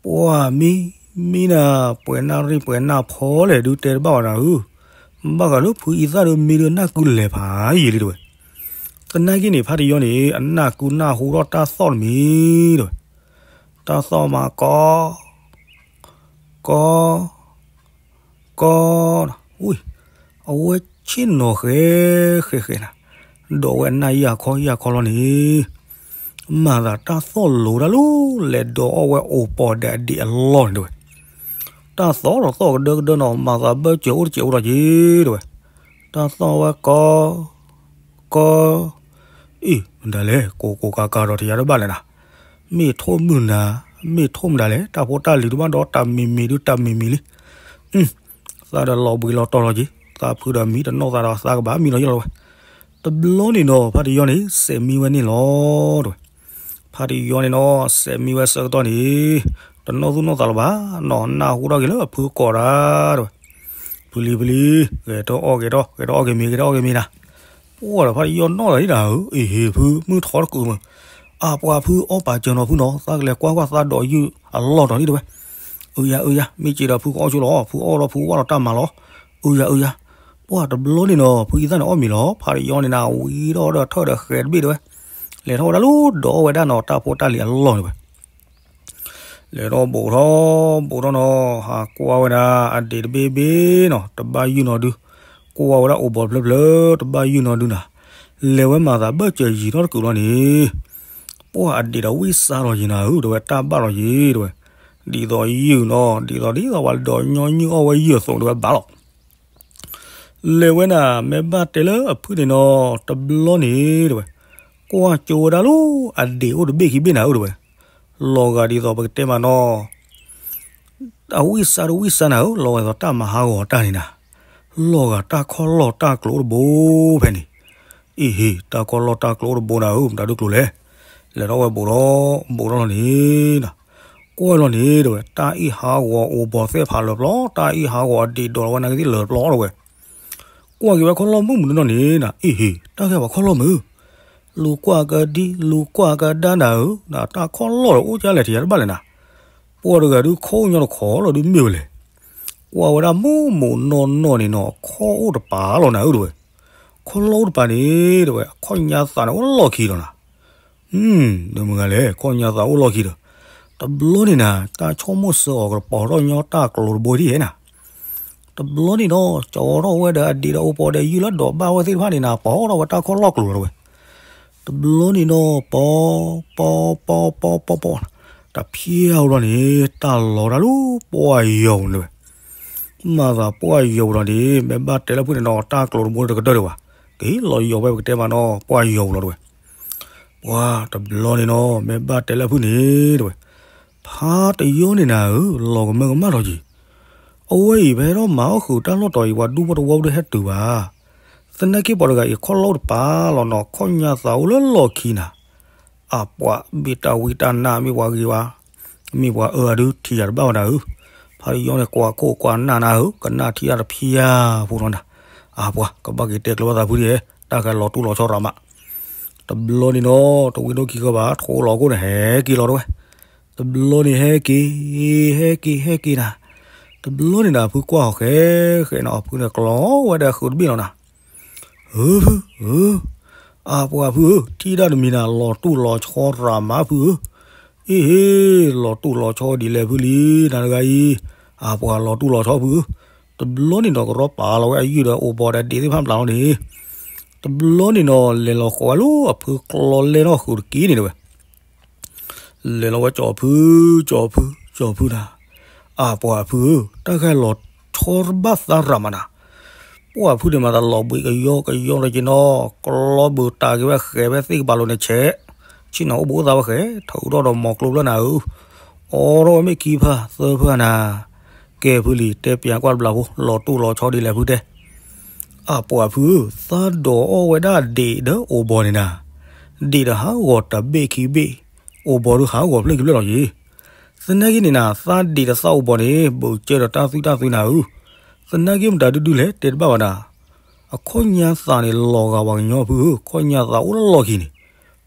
ပှၤမံ, မံနၤ, ပှဲၤနၣ်ရံၣ်ပှဲၤနၣ်ဖီလဲၣ်ဒုးတဲတဘၣ်ဝဲနၤဧၢ, ဘၣ်ဃးလၢဖုအံသၣ်ဒီးမံဒီးနၢ်ကုလဲၤဖးယံာ်လံတဲဝဲ. သနာ်က့န့ၣ် ဖးတယီန့ၣ် အနၢ်ကုနၢ်ဟူထီၣ်တၢ်သီၣ်တမံၤတဲဝဲ, တၢ်သီၣ်မးကီ ကီ ကီ, အဝဲဆ့ၣ်နီၤဃဲဃဲဃဲနၤ, ဒီးဝဲအနၢ်ယၢ်ခီယၢ်ခီလီၤန့ၣ်, မၤသးတၢ်သီၣ်လိၤတၢ်လီၤ, လဲၤဒီးအီၣ်ဝဲအိၣ်ပီၣ်ဒီးအဒံးအလီၢ်န့ၣ်တဲဝဲ, တၢ်သီၣ်လီၤသီၣ်ကဒၢကဒၢနီၤ မၤသးဘၢၣ်စၢၤအိၣ်တစဲးအိၣ်ဒီးက့ၤတဲဝဲ, တၢ်သီၣ်ဝဲကီ ကီ, အံၤ မတၤလဲၣ် ကိးကိးကၤကၤဒီးထံၣ်ယၤတဘၣ်လဲၣ်နၤ, မ့ၢ်ထိၣ်မုၢ်နၤ, မ့ၢ်ထိၣ်မတၤလဲၣ် တၢ်ဖိတၢ်လံၤတဘၣ်ဒီးတၢ်မံၤမံၤဒုးတၢ်မံၤမံၤလံ, သးဒီးလီၤဘှံးလီၤတီၤလီၤက့ၤ, သးဖုဒီးမံတနီၣ်သးဒီးသးကဘၣ်မံလီၤယလီၤဝဲ, တဘျီန့ၣ်ဒီး ဖးတယီန့ၣ် စဲးမံဝဲန့ၣ်လီၤတဲဝဲ, ဖးတယီန့ၣ်နီၤ စဲးမံဝဲဆၢကတီၢ်န့ၣ်, တနီၣ်သူၣ်နီၣ်သးလၢၤဘၣ်နီၤ နၢ်ဟူထီၣ်က့ၤလၢအဖုကိးဒၣ်တဲဝဲ, ဖုလံဖုလံ, ဂဲၤထီၣ်အီၣ်ဂဲၤထီၣ် ဂဲၤထီၣ်အီၣ်က့ၤမ့ၤ ဂဲၤထီၣ်အီၣ်က့ၤမ့ၤနၤ, ပှၤဒီးဖးတယီနီၣ်သးဒ်နၤဧၢ, အ့ဟ့ၣ်ဖု မုၢ်ထီတကုာ်မုၢ်, အပှၤဖုအီၣ်ပာ်စၢၤနီၤဖုနီၤ သးကလဲၤကွၢ်ကွၢ်သးဒီးယုၢ်အလီၢ်တီၤန့ၣ်တဲဝဲ, အုယၤအုယၤ မ့ၢ်စ့ဒီးဖုကအီၣ်ဆိလီၤ ဖုအီၣ်လီၤဖုဝၢ်လီၤတၢ်မၤလီၤ, အုယၤအုယၤ, ပှၤတဘျီန့ၣ်နီၤ ဖုအံသၣ်န့ၣ်အီၣ်မ့ၤလီၤ ဖးတယီန့ၣ်နၤ ဝံၤဒီးဒီးထၢၣ်ဒီးဃဲၤတဘ့ၣ်တဲဝဲ, လဲၤထီၣ်ဝဲဒၣ်လၢဒီးအီၣ်ဝဲဒၣ်နီၤ တၢ်ဖိတၢ်လံၤအလီၢ်န့ၣ်ဝဲ လဲၤထီၣ်ဘူးထီၣ်ဘူးထီၣ်နီၤ ဟးကွၢ်ဝဲဒၣ်အဒံးတဘ့ၣ်ဘ့ၣ်နီၤ တဘၣ်ယုၢ်နီၤဒုး, ကွၢ်ဝဲဒၣ်အိၣ်ဘီဖျၢၣ်ဖျၢၣ် တဘၣ်ယုၢ်နီၤဒုးနၤ, လဲၤဝဲမၤသးဘၢၣ်စၢၤယံာ်ထီၣ်တကုာ်လီၤန့ၣ်, ပှၤအဒံးဒီးဝံၣ်စါလီၤယံာ်နၤဧၢ တဲဝဲတၢ်ဘၣ်လီၤယံာ်တဲဝဲ, ဒ်သိးယုၢ်နီၤ ဒ်သိးဒ်သိးပှၤဒီးညီနုၢ်အီၣ်ဝဲယုၢ်အသိးတဲဝဲဘၣ်လီၤ လဲၤဝဲနၤ မ့ၢ်ဘၣ်တဲလၢအဖုန့ၣ်နီၤ တဘျီန့ၣ်တဲဝဲ, ကွၢ်ကၠိဝဲဒၣ်လၢ အဒံးအိၣ်တဘ့ၣ်ခံဘ့ၣ်နၤဧၢတဲဝဲ, လီၤဂာ်ဒ်သိးပကတဲမးနီၤ, အဝံၣ်စါတဝံၣ်စါနၤဧၢ လီၤဂာ်ဒ်သိးတၢ်မၤဟးဂီၤတၢ်န့ၣ်နၤ, လီၤဂာ်တၢ်ခီၣ်လီၢ်တၢ်ကျိၤအိၣ်တဘိဖဲန့ၣ်, အ့ဟ့ၣ် တၢ်ခီၣ်လီၢ်တၢ်ကျိၤအိၣ်တဘိနၤဧၢ မတၤဒုးကျိၤလဲၣ်, လဲၤထီၣ်ဝဲဘူးထီၣ်ဘူးထီၣ်လီၤန့ၣ် ကွၢ်လီၤန့ၣ်တဲဝဲ တၢ်အ့ၣ်ဟးဂီၤအိၣ်ဘီသဲၣ်ဖးလၢာ်ပျီ တၢ်အ့ၣ်ဟးဂီၤအဒံးဒိးလီၤဝဲနာ်က့သ့ၣ်လၢာ်ပျီတဲဝဲ, ကွၢ်က့ၤဝဲခီၣ်လီၢ်မုၢ်မုၢ်နီၢ်နီၢ်န့ၣ်နၤ အ့ဟ့ၣ် တၢ်ကဲပှၤခီၣ်လီၢ်မုၢ်, လူၤကွၢ်ကဒံ လူၤကွၢ်ကဒါနၤဧၢ, တၢ်ခီၣ်လီၢ်ဒီးအိၣ်ကလဲၣ်ထံၣ်ယၤတဘၣ်လဲၣ်နၤ, ပှၤတဂၤဒုးခီၣ်ညီတခီလီၤဒုးမ့ၢ်ဝဲလဲၣ်, ကွၢ်ဝဲဒၣ်မုၢ်မုၢ်နီၢ်နီၢ်န့ၣ်နီၤ ခီၣ်အိၣ်တပၤလီၤနၤဧၢတဲဝဲ, ခီၣ်လီၢ်အိၣ်တပၤန့ၣ်တဲဝဲ အခီၣ်ညါသးန့ၣ်အိၣ်လီၢ်ခံလီၤနၤ မ့ၢ်မတၤလဲၣ် ခီၣ်ညါသးအိၣ်လီၢ်ခံဒီး, တဘျီန့ၣ်နၤ တၢ်ဆိကမိၣ်စၢၤအီၤကပီၤထီၣ်ညီတၢ်ကျိၤတဘိဒ်န့ၣ်နၤ, တဘျီန့ၣ်ဒီး ကၠီထီၣ်ဝဲဒီးအဒံးဒီးအိၣ်ပီၤဒီးယုၢ်လၢဒိးဘၣ်ဝဲသ့ၣ်တဖၣ်န့ၣ်နၤ ပီၤထီၣ်ဝဲတၢ်ခီၣ်လီၢ်ကျိၤလီၤတဲဝဲ, တဘျီန့ၣ်ဒီး ပီၤ ပီၤ ပီၤ ပီၤ ပီၤ ပီၤ တဖျၢၣ်ဧိၤလီၤန့ၣ် တၢ်လီၤတၢ်လၢပှၢ်ယီၤပူၤန့ၣ်တဲဝဲ မၤသးပှၢ်ယီၤပူၤလီၤန့ၣ် မ့ၢ်ဘၣ်တဲလၢဖုန့ၣ်နီၤ တၢ်ကျိၤတဘိတကတၢၢ်ဒံးဘၣ်, ကဟ့ၣ်လီၤယီၤဝဲပကတဲမးနီၤ ပှၢ်ယီၤပူၤလီၤတဲဝဲ, ပှၤတဘျီန့ၣ်နီၤ မ့ၢ်ဘၣ်တဲလၢဖုန့ၣ်တဲဝဲ, ဖးတယီန့ၣ်နၤဧၢ လီၤကမၢကမၣ်ထီၣ်က့ၤ, အဝဲအံၤ ပဟဲထီၣ်မၤအီၣ်ဃုာ်တၢ်လီၢ်တီၤအံၤ ပှၤဒူဖိတဝီဖိတဟဲတုၤဘၣ်, သနာ်က့ပှၤတဂၤအံၤ ခီၣ်လီၢ်အိၣ်တပၤလီၤနီၤ ခီၣ်ညါသးအိၣ်လၢလီၢ်ခံနၤ အပှၤမ့ၢ်တၢ်ဝံတၢ်နါမ့ၢ်ပှၤဂ့ၤဘၣ်, မ့ၢ်ပှၤအၢအဒုးထံၣ်ယၤတဘၣ်ဝဲဒၣ်ဧၢ, ဖးတယီန့ၣ် ကွၢ်ခိၣ်ကွၢ်နၢ်နၤဧၢ ကနၣ်ထံၣ်တၢ်တဖျၢၣ်ဖိလီၤနၤ, အပှၤကဘၣ်က့ၤတဲကျၢၤဘၣ်သးဖုဒံး, တၢ်ကလီၤတူၢ်လီၤဆီရၤမး, တဘျီန့ၣ်နီၤ တဝံၤဒိၣ်ခံဃၢဘၣ် ထိလီၤခိၣ်န့ၣ် ဟဲက့ၤလီၤတဲဝဲ, တဘျီန့ၣ်ဟဲက့ၤ, ဟဲက့ၤ ဟဲက့ၤနၤ, တဘျီန့ၣ်နၤ ဖုကွၢ်ဃဲဃဲနၤ အဖုန့ၣ်ကျီဝဲဒီးဃုာ်တဘ့ၣ်လီၤနၤ, ဧၢ, ဧၢ, အပှၤဖုဧၢ, ထံၣ်ဒၣ်တမံၤနၤ လီၤတူၢ်လီၤဆီရၤမးဖုဧၢ, အ့ဟ့, လီၤတူၢ်လီၤဆီဒ်လဲၣ်ဖုလံ, နၤတဂၤအံၤ, အပှၤလီၤတူၢ်လီၤဆီဖုဧၢ, တဘျီန့ၣ်နီၤ ကရီပာ်လီၤဝဲအယုၢ်ဒီးအိၣ်ဘီဒီးဒံးသ့ၣ်တဖၣ်ပျၢ်လီၤန့ၣ်, တဘျီန့ၣ်နီၤ လဲၤလီၤဃီၤဝဲလၢအဖုကျီလဲၢ်ထီၣ်ဃုာ်တက့ၢ်န့ၣ်တဲဝဲ လဲၤလီၤဝဲကၠီဖု, ကၠီဖု, ကၠီဖုနၤ, အပှၤဖုဧၢ, တၢ်ဂဲၤလီၤဆီတဘၣ်သးရၤမးနၤ, ပှၤဖုန့ၣ်မၤသးလီၤဘှံးကယီကယီလီၤက့ၤနီၤ, ကျီဘုးတၢ်က့ၤဝဲဃဲၤဝဲသ့ၣ်ကပၤလိၤန့ၣ်ဆဲး, ဆ့ၣ်နီၤအိၣ်ဘှံးအိၣ်သါဝဲဃဲၤ, ထုးထီၣ်ဒီးမီၤကျိဖျၢၣ်နၤဧၢ, အိးထီၣ်ဝဲမ့ၢ်ခံဖၣ်သၢဖၣ်နၤ, ကဲဖုလံ တဲပၠးကွၢ်တဘျီဖိ လီၤတူၢ်လီၤဆီဒ်လဲၣ်ဖုတဲ အပှၤဖုဧၢ, သးဒိးအီၣ်ဝဲဒၣ်ဒံးဒီးအိၣ်ဘီန့ၣ်နၤ, ဒံးဒီးဟးဂီၤတဘ့ၣ်ခံဘ့ၣ်, အိၣ်ဘီဒုးဟးဂီၤဖျၢၣ်ခံဖျၢၣ်လီၤက့ၤ, သနာ်က့န့ၣ်နၤ သးဒံးဒီးသးအိၣ်ဘီန့ၣ် ဘၣ်ကၢဒီးတၢ်သွံၣ်တၢ်သွံနၤဧၢ, သနာ်က့မတၤဒုဒုလဲၣ် တဲတဘၣ်ဘၣ်နၤ, အခီၣ်ညါသးန့ၣ်လီၤဂာ်ပှၤကညီဖုဧၢ, ခီၣ်ညါသးအိၣ်လီၢ်လီၢ်ခံန့ၣ်,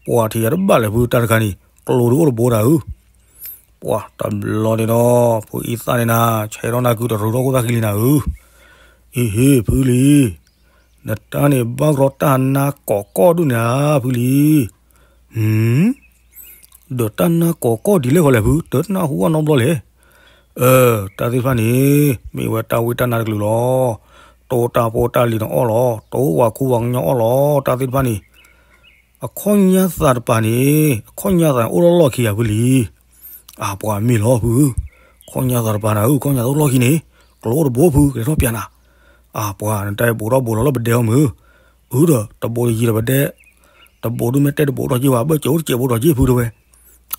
ပှၤထံၣ်ယၤတဘၣ်လဲၣ်ဖုတၢ်တခါန့ၣ်, ကျိဒုးအိၣ်တဘိနၤဧၢ ပှၤတဘျီန့ၣ်ဒီး ဖုအံသၣ်န့ၣ်နၤ ဆဲးထီၣ်နၢ်ကုတရူးထီၣ်ခိၣ်သၣ်ဃံလံနၤဧၢ, အ့ဟ့ဖုလံ, နတၢ်န့ၣ်ဘၣ်ရီတၢ်နါကိးကီၢ်ဒုးန့ၣ်ဧါဖုလံ, ဒီးတၢ်နါကိးကီၢ်ဒ်လဲၣ်ဃီလဲၣ်ဖု တနၢ်ဟူဘၣ်နီတဘျီလဲၣ်, အၢ တၢ်သ့ၣ်တဖၣ်န့ၣ် မ့ၢ်ဝဲတၢ်ဝံတၢ်နါတကလုာ်လီၤ, တိတၢ်ဖိတၢ်လံၤန့ၣ်အီၣ်လီၤ, တိဝၤခူဝၤကညီအီၣ်လီၤ, တၢ်သ့ၣ်တဖၣ်န့ၣ် အခီၣ်ညါသးတပၤန့ၣ် အခီၣ်ညါသးန့ၣ်အိၣ်လီၢ်လီၢ်ခံဧါဖုလံ, အပှၤမ့ၢ်လီၤဖု, အခီၣ်ညါသးတပၤနၤဧၢ အခီၣ်ညါသးအိၣ်လီၢ်ခံန့ၣ်, ကျိအိၣ်တဘိဖု ကလဲၤထီၣ်ပၠးနၤ, အပှၤနတၢ်အံၤဘူးထီၣ်ဘူးလီၤလၢပဒဲအီၤမုၢ်, အုဒီးတဘူးတယံၤဒီးပဒဲ, တဘူးဒုးမ့ၢ်တဲတဘူးထီၣ်က့ၤဝဲ ဘၢၣ်စၢၤအိၣ်တစဲးဘူးထီၣ်က့ၤဖုတဲဝဲ,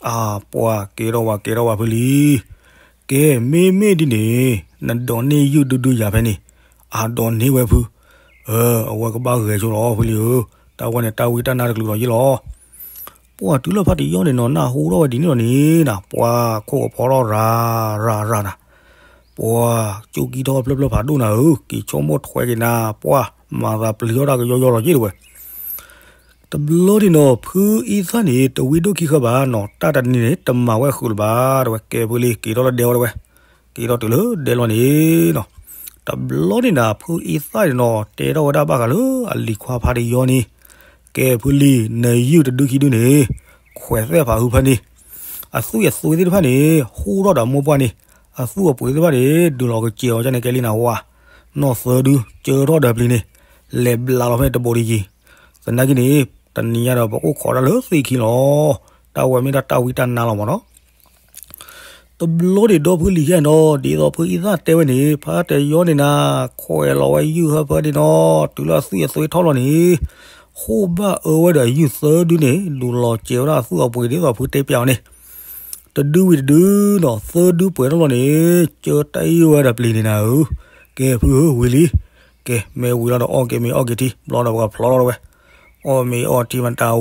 အပှၤကဲထီၣ်ဝဲကဲထီၣ်ဝဲဖုလံ ကဲ မ့မ့ၢ်ဒ်န့ၣ် နဒိးန့ၢ်ယုၢ်ဒုဒုယၤဖဲန့ၣ်, အဒိးန့ၢ်ဝဲဖု, အဝဲကဘၣ်ဂဲၤဆိလီၤဖုလံဧၢ, တၢ်ဝဲန့ၣ်တၢ်ဝံတၢ်နါတကလုာ်လီၤယ့ၣ်လီၤ, ပှၤတုၤလၢဖါတယီန့ၣ်နီၤ နၢ်ဟူထီၣ်ဝဲဒ်န့ၣ်လီၤန့ၣ်နၤ ပှၤခိၣ်ကဖီထီၣ်ရၤရၤရၤနၤ, ပှၤကၠူကံထီၣ်ဖျၢၣ်ဖျၢၣ်ဖးဒိၣ်နၤဧၢ, က့ၤဆိကမိၣ်ထွဲက့ၤနၤ ပှၤမၤသးပျံၤထီၣ်တၢ်ကယီယီလီၤယ့ၣ်တဲဝဲ တဘျီန့ၣ်နီၤ ဖုအံသၣ်န့ၣ် တဝံဒိၣ်ခံဃၢဘၣ်နီၤ တၢ်တနံၤန့ၣ် တမၤဝဲဃုာ်လၢၤဘၣ် တဲဝဲ ကဲဖုလံ က့ၤထီၣ်လၢဒဲဝဲတဲဝဲ, က့ၤထီၣ်တုၤလၢဒဲလီၤန့ၣ်နီၤ, တဘျီန့ၣ်နၤ ဖုအံသၣ်န့ၣ်နီၤ တဲထီၣ်ဝဲဒၣ်ဘၣ်ဃးလၢအလံၤခွါဖါတယီန့ၣ်, ကဲဖုလံ နယုၢ်တဒုခံဒုန့ၣ်, ခွဲးသဲၣ်ဖးဟုဖဲန့ၣ်, အသွံၣ်အသွ့သ့ၣ်တဖၣ်န့ၣ် ဟူထီၣ်ဒီးမိၢ်ပှၢ်န့ၣ်, အသူၣ်အပှ့ၤသ့ၣ်တဖၣ်န့ၣ် ဒုးလီၤကစဲၤအီၤကန့ၣ်ကဲလံနၤဝါ, နီၢ်သၢဒု ကၢထီၣ်ဒီးပျံၤန့ၣ်, လဲၤဘျးလီၤဖဲန့ၣ်တဘိးတယံၤ, သနာ်က့န့ၣ် တနံၤညါဒီးပအိၣ်ခိးတၢ်လၢသ့ၣ်ခံလီၤ, တၢ်ဝဲမ့ၢ်ဒၣ်တၢ်ဝံတၢ်နါလီၤမးနီၤ တဘျီန့ၣ်ဒီဖုလံၤယဲၢ်နီၤ ဒ်သိးဖုအံသၣ်တဲဝဲန့ၣ် ဖါတယီန့ၣ်နၤ, ခွဲးလီၤဝဲယုၢ်ဟၢဖၢဒ့နီၤ, တုၤလၢအသွံၣ်အသွ့ထီၣ်လီၤန့ၣ်, ဟိၣ်ဘၣ်အၢဝဲဒီးယုၢ်သၢဒုန့ၣ် ဒုးလီၤစဲၤဝဲဒၣ်အသွံၣ်အပှ့ၤဒ်သိးဖုတဲပျးအီၤန့ၣ်, တဒုဝံၤတဒုနီၤ သၢဒုပှဲၤထီၣ်လီၤန့ၣ်, ကၢတၢ်အံၣ်ဝဲဒီးပျံၤန့ၣ်နၤဧၢ, ကဲဖုဧၢဝံၤလံ, ကဲမ့ၢ်ဝံၤလီၤဒီးအီၣ်က့ၤမ့ၤအီၣ်က့ၤထံ ဘျီဒီးပကဖျီလီၤဝဲ အီၣ်မ့ၤအီၣ်ထံမတၤဝံ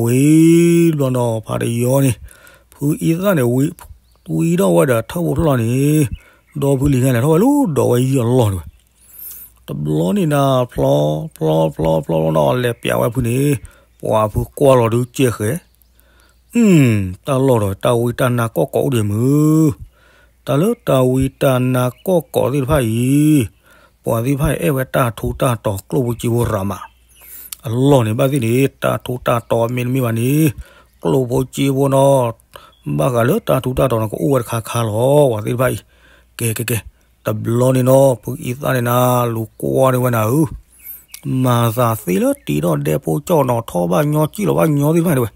ၤ, ဘျီဒီးဖါတယီန့ၣ်, ဖုအံသၣ်န့ၣ်ဝံၤ, ဝံၤထီၣ်ဝဲဒီးထၢၣ်ဖိဖျၢၣ်လီၤန့ၣ်, ဒီဖုလံၤဂၤလဲၤထီၣ်ဝဲလၢဒီးဝဲယုၢ်အလီၢ်န့ၣ်ဝဲ, တဘျီန့ၣ်နၤ ဖျီ, ဖျီဖျီဖျီဖျီနီၤ လဲၤပျးဝဲဖုန့ၣ်, ပှၤဖုကွၢ်လီၤဒုးကဲဃဲၤ တၢ်လီၢ်ဒီးတၢ်ဝံတၢ်နါကီၢ်ကိးအိၣ်ဒံးမုၢ်, တၢ်လၢတၢ်ဝံတၢ်နါကီၢ်ကိးသ့ၣ်တဖၣ်အံၤ, ပှၤသ့ၣ်တဖၣ်အံၤအဲၣ်ဝဲတၢ်ထူးတၢ်တီၤကျိၣ်ဖိစ့ဖိရၤမး, အလီၢ်န့ၣ်ဘၣ်သ့ၣ်န့ၣ် တၢ်ထူးတၢ်တီၤမ့တမ့ၢ်ဘၣ်န့ၣ်, ကျိၣ်ဖိစ့ဖိနီၤ, ဘၣ်ဃးလၢတၢ်ထူးတၢ်တီၤန့ၣ် ကအိၣ်ဝဲတခါခါလီၤ ပှၤသ့ၣ်တဖၣ်အံၤ, ကဲကဲကဲ, တဘျီန့ၣ်နီၤ ဖုအံသၣ်န့ၣ်နၤ လူၤကွၢ်န့ၢ်ဝဲနၤဧၢ မၤသးသ့လၢတ့ထီၣ်ဒဲဖိကၠီၣ်နီၤ ထီၣ်ဘၣ်ညီစံၣ်လီၤဘၣ်ညီသ့ၣ်တဖၣ်န့ၣ်ဝဲ,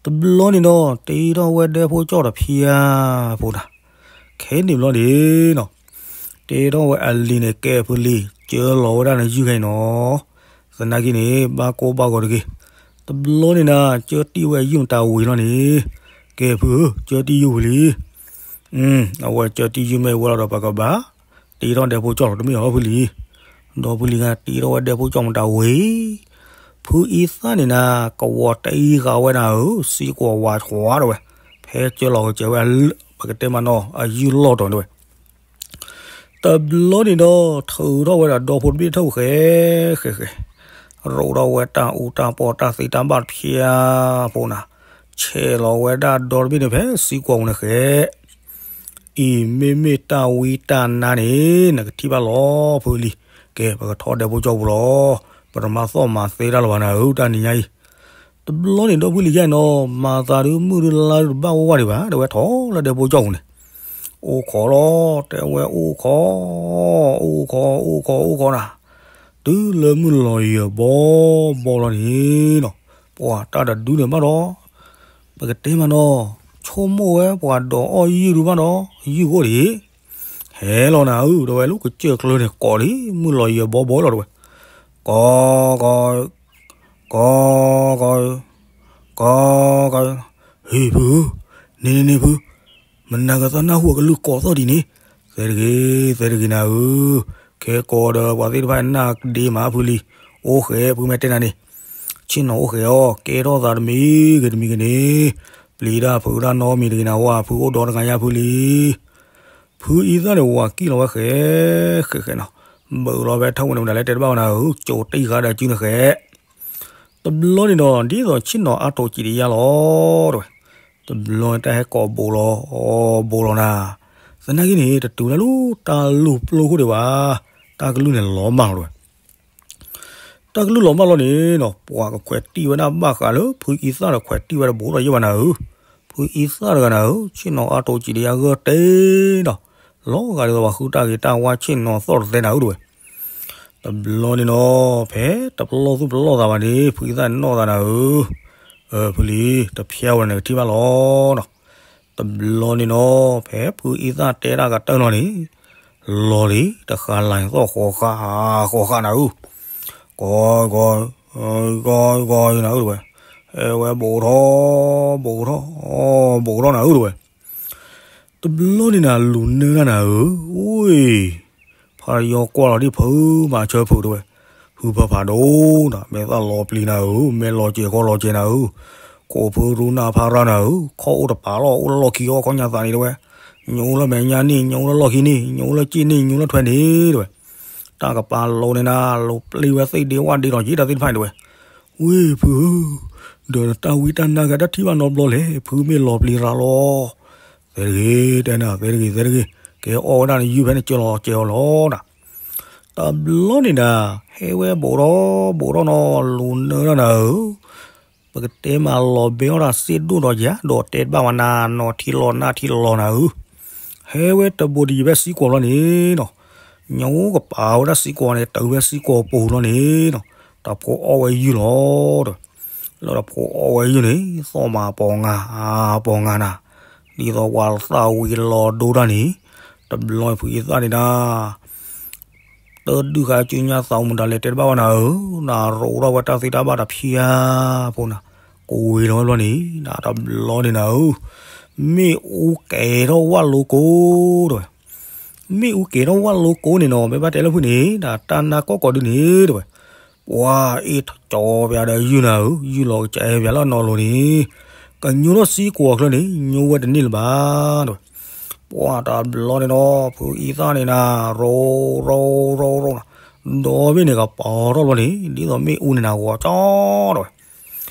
တဘျီန့ၣ်နီၤ တ့ထီၣ်ဝဲဒဲဖိကၠီၣ်တဖျါဖိနၤ, ခဲန့ၣ်ဘျီန့ၣ်နီၤ, တ့ထီၣ်ဝဲအလံၤန့ၣ် ကဲဖုလံၤ ကၢလီၤဝဲဒၣ်နယုၢ်ခဲအံၤနီၤ, သနာ်က့န့ၣ် ဘၣ်ကိၢ်ဘၣ်ဂီၤတဂ့ၤ, တဘျီန့ၣ်နၤ ကၢတံၢ်ဝဲယုၢ်မတၤဝံၤလီၤန့ၣ်, ကဲဖုဧၢ ကၢတံၢ်ယုၢ်ဝံၤလံ အဝဲကၢတံၢ်ယုၢ်မ့ၢ်ဝဲလီၤဒီးပကဘၣ်, တ့ထီၣ်ဒဲဖိကၠီၣ်လီၤတမ့ၢ်အီၤဖုလံၤ, ဒီဖုလံၤဂၤတ့ထီၣ်ဝဲဒဲဖိကၠီၣ်မတၤဝံၤ, ဖုအံသၣ်န့ၣ်နၤ ကဝီၤတအံၤဃာ်ဝဲနၤဧၢ စံကွီၤဝါဆွါတဲဝဲ, ဖဲကၢလီၤကစဲၤဝဲ ပကတဲမးနီၤ အယုၢ်လီၢ်တီၤတဲဝဲ တဘျီန့ၣ်ဒီး ထုးထီၣ်ဝဲဒၣ်ဒီဖိတဘ့ၣ်ထၢၣ်ဃဲဃဲဃဲ, ရိးထီၣ်ဝဲတၢ်အူတၢ်ပီၢ်တၢ်သ့တၢ်ဘၣ်တဖျါဖိနၤ, ဆဲးလီၤဝဲဒၣ်ဒီတဘ့ၣ်န့ၣ်ဖဲစံကွီၤပူၤန့ၣ်ဃဲ, အံၤမ့မ့ၢ်တၢ်ဝံတၢ်နါန့ၣ် နကထံၣ်ဘၣ်လီၤဖုလံၤ, ကဲ ပကထီၣ်ဒဲဖိကၠီၣ်ပူၤလီၤ, ပတမၤသီၣ်မၤသ့တၢ်လၢၤဘၣ်နၤဧၢ တၢ်နံၤညါအံၤ တဘျီန့ၣ်ဒီပုၢ်ဝဲၢ်လံၤယဲၢ်နီၤ မၤသးဒုးမုၢ်ဒုးလါဒုးတဘၣ်အိၣ်ဝဲဒံးဘၣ် တဲဝဲထီၣ်လၢဒဲဖိကၠီၣ်ပူၤန့ၣ်, အိၣ်ခိးလီၤ တဲဝဲအိၣ်ခိး, အိၣ်ခိး အိၣ်ခိး အိၣ်ခိးနၤ, တုၤလၢမုၢ်လီၤယၢၤဘီဘီလီၤန့ၣ်နီၤ, ပှၤတၢ်တဒုန့ၣ်ဘၣ်ဒီး, ပကတဲမးနီၤ, ဆိကမိၣ်ဝဲပှၤဒိးအီၣ်ယုၢ်ဒုးဘၣ်ဒီး ယုၢ်အိၣ်ဒံး, ဟဲလီၤနၤဧၢ တဲဝဲ လၢကစၢၢ်ကျၢန့ၣ် ကိးလံ မုၢ်လီၤယၢၤဘီဘီလီၤတဲဝဲ, ကိး ကိး ကိး ကိး ကိး ကိး, ဟ့ၣ်ဖုဧၢ, န့ၣ်န့ၣ်န့ၣ်ဖု, မနၤကသးနၢ်ဟူအကလုၢ်ကိးသီၣ်ဒ်န့ၣ်, သဲတဂ့ၤ သဲတဂ့ၤနၤဧၢ, ခဲကိးဒီးပှၤသ့ၣ်တဖၣ်နၢ်ဒ့မးဖုလံ, အိၣ်ဃဲဖုမ့ၢ်တဲနၤန့ၣ်, ဆ့ၣ်နီၤအိၣ်ဃဲအီၤ ကဲထီၣ်သးတမံၤဂ့ၤတမံၤဂ့ၤန့ၣ်, ပျံၤတၢ်ဖုးတၢ်နီတမံၤတဂ့ၤနၤဝဲ ဖုအိၣ်ဒီတဂၤညါဖုလံ. ဖုအံသၣ်န့ၣ် ဝၤကံၣ်လီၤဝဲဃဲ ဃဲဃဲနီၤ, ဘုးလီၤဖဲထၢၣ်ဝဲန့ၣ် မတၤလဲၣ်တဲတဘၣ်ဝဲနၤဧၢ, ကၠိတံၢ်ဃာ်ဒီးစုန့ၣ်ဃဲ တဘျီန့ၣ်ဒီး ဒ်သိးဆ့ၣ်နီၤအါတိာ်စံးတယါလီၤ တဲဝဲ, တဘျီန့ၣ်တၢ်ဟဲကိးဘူးလီၤ ဘူးလီၤနၤ, သနာ်က့န့ၣ် တတုၤဒၣ်လၢတၢ်လူၢ်ပျိခိၣ်ဒံးဘၣ်, တၢ်ကလုၢ်န့ၣ်လီၤမၢ်လီၤ တဲဝဲ တၢ်ကလုၢ်လီၤမၢ်လီၤန့ၣ်နီၤ ပှၤကခွဲးတံၢ်ဝဲဒၣ်ဘၣ်ဃးလၢ ဖုအံသၣ်ဒီးခွဲးတံၢ်ဝဲတဘူးဒီးယဲၢ်ဘၣ်နၤဧၢ, ဖုအံသၣ်တဂၤနၤဧၢ, ဆ့ၣ်နီၤအါတိာ်စံးတယါဂၢၢ်တ့ၢ်နီၤ, လီၤဂာ်ဒ်သိးပှၤဃုတၢ်ဂ့ၤတၢ်ဝါဆ့ၣ်နီၤသီၣ်တသဲနၤဧၢ တဲဝဲ တဘျီန့ၣ်နီၤ ဖဲတပလီၢ်သူၣ်ပလီၢ်သးဘၣ်န့ၣ် ဖုအံသၣ်န့ၣ်နီၣ်သးနၤဧၢ, ဖုလံ, တဖျါဝဲန့ၣ်ကထံၣ်ဘၣ်လီၤနီၤ, တဘျီန့ၣ်နီၤ ဖဲဖုအံသၣ်တဲတၢ်ကတၢၢ်လီၤန့ၣ်, လီၤလံ တဃၤလၤသီၣ်ဃီဃာ်ဃီဃာ်နၤဧၢ, ကီကီ ကီကီနၤဧၢ တဲဝဲ, ဟဲဝဲဘူးထီၣ် ဘူးထီၣ် ဘူးထီၣ်နၤဧၢ တဲဝဲ တဘျီန့ၣ်နၤ လူၤနၢတၢ်နၤဧၢ, အိၣ်, ဖါယီကွၢ်လီၤဒံးဖုမၤဆၢဖုတဲဝဲ, ဖုဖၢဖးဒိၣ်နၤ မ့ၢ်သၣ်လီၤပျံၤနၤဧၢ, မ့ၢ်လီၤစဲၤခီလီၤစဲၤနၤဧၢ, ကိးဖုရူနၢ်ဖါရၢ်နၤဧၢ, ခီၣ်အိၣ်တပၤလီၤ အိၣ်လၢလီၢ်ခံအီၣ်ခီၣ်ညါသးန့ၣ်တဲဝဲ, ညိလၢမဲာ်ညါန့ၣ် ညိလၢလီၢ်ခံန့ၣ် ညိလၢက့ၣ်န့ၣ် ညိလၢထွဲန့ၣ်တဲဝဲ, တၢ်ကပၤလိၤန့ၣ်နၤ လိၤပျံၤဝဲသ့ၣ်ဒ့ဝၣ်ဒ့ဒီးယ့ၣ်တၢ်သ့ၣ်တဖၣ်န့ၣ်တဲဝဲ, ဝ့ၢ်ဖုဧၢ, ဒီးတၢ်ဝံတၢ်နါဂ့ၤတၢ်ထံၣ်ဘၣ်နီတဘျီလဲၣ်, ဖုမ့ၢ်လီၤပျံၤရၤလီၤ, သဲတဂ့ၤ တဲနၤ သဲတဂ့ၤ သဲတဂ့ၤ, ကဲအီၣ်ဝဲဒၣ်နယုၢ်ဖဲန့ၣ်ကၢလီၤကဲအီၤလီၤနၤ, တဘျီန့ၣ်နၤ ဟဲဝဲဘူးထီၣ်ဘူးထီၣ်နီၤ လူၤနၢတၢ်နၤဧၢ, ပကတဲမးလီၤဘဲအီၣ်တၢ်စ့ဒိၣ်ဒီးယၤ ဒီးတဲတဘၣ်ဝဲနၤ နီၢ်ထံလီၤနၢ်ထံလီၤနၤဧၢ, ဟဲဝဲတဘူးတယံၤဖဲစံကွီၤလီၤန့ၣ်နီၤ, ညိကပာ်ဝဲဒၣ်စံကွီၤန့ၣ် တုၤဖဲစံကွီၤပူၤလီၤန့ၣ်နီၤ, တၢ်ဖိအီၣ်ဝဲယုၢ်လီၤ ဒီး လၢတၢ်ဖိအီၣ်ဝဲယုၢ်န့ၣ် သီၣ်မးပီၤငါ ပီၤငါနၤ, ဒ်သိးပှၤသၣ်ဝံၤလီၤဒိတၢ်န့ၣ်, တဘျီဖုအံသၣ်န့ၣ်နၤ တဒုးဃာ်စုညါသးမူဒါလဲၤတဲတဘၣ်ဝဲနၤဧၢ, နရိးထီၣ်ဝဲတၢ်သ့တၢ်ဘၣ်တဖၠါဖိနၤ, ကွံာ်လီၤဝဲဘျီန့ၣ် နတဘျီန့ၣ်နၤဧၢ, မ့ၣ်အူကဲၤထီၣ်ဝၣ်လိကိ တဲဝဲ, မ့ၣ်အူကဲၤထီၣ်ဝၣ်လိကိန့ၣ်နီၤ မ့ၢ်ဘၣ်တဲလၢဖုန့ၣ် နတၢ်နါကီၢ်ကီၢ်ဒုန့ၣ် တဲဝဲ ပှၤအ့ၣ်ထီၣ်ကၠီပၠးဒီးယုၢ်နၤဧၢ, ယုၢ်လီၤကစဲပၠးလၢအနီၢ်လိၤန့ၣ်, ကညိထီၣ်စံကွီၤချၢန့ၣ် ညိဝဲတန့ၢ်လၢၤဘၣ် တဲဝဲ, ပှၤတဘျီန့ၣ်ဒီး ဖုအံသၣ်န့ၣ်နၤ ရိရိရိရိနၤ, ဒီဘ့ၣ်န့ၣ်ကပီၤထီၣ်ဘျီန့ၣ် ဒ်သိးမ့ၣ်အူန့ၣ်နၤဂီၤကၠီ တဲဝဲ,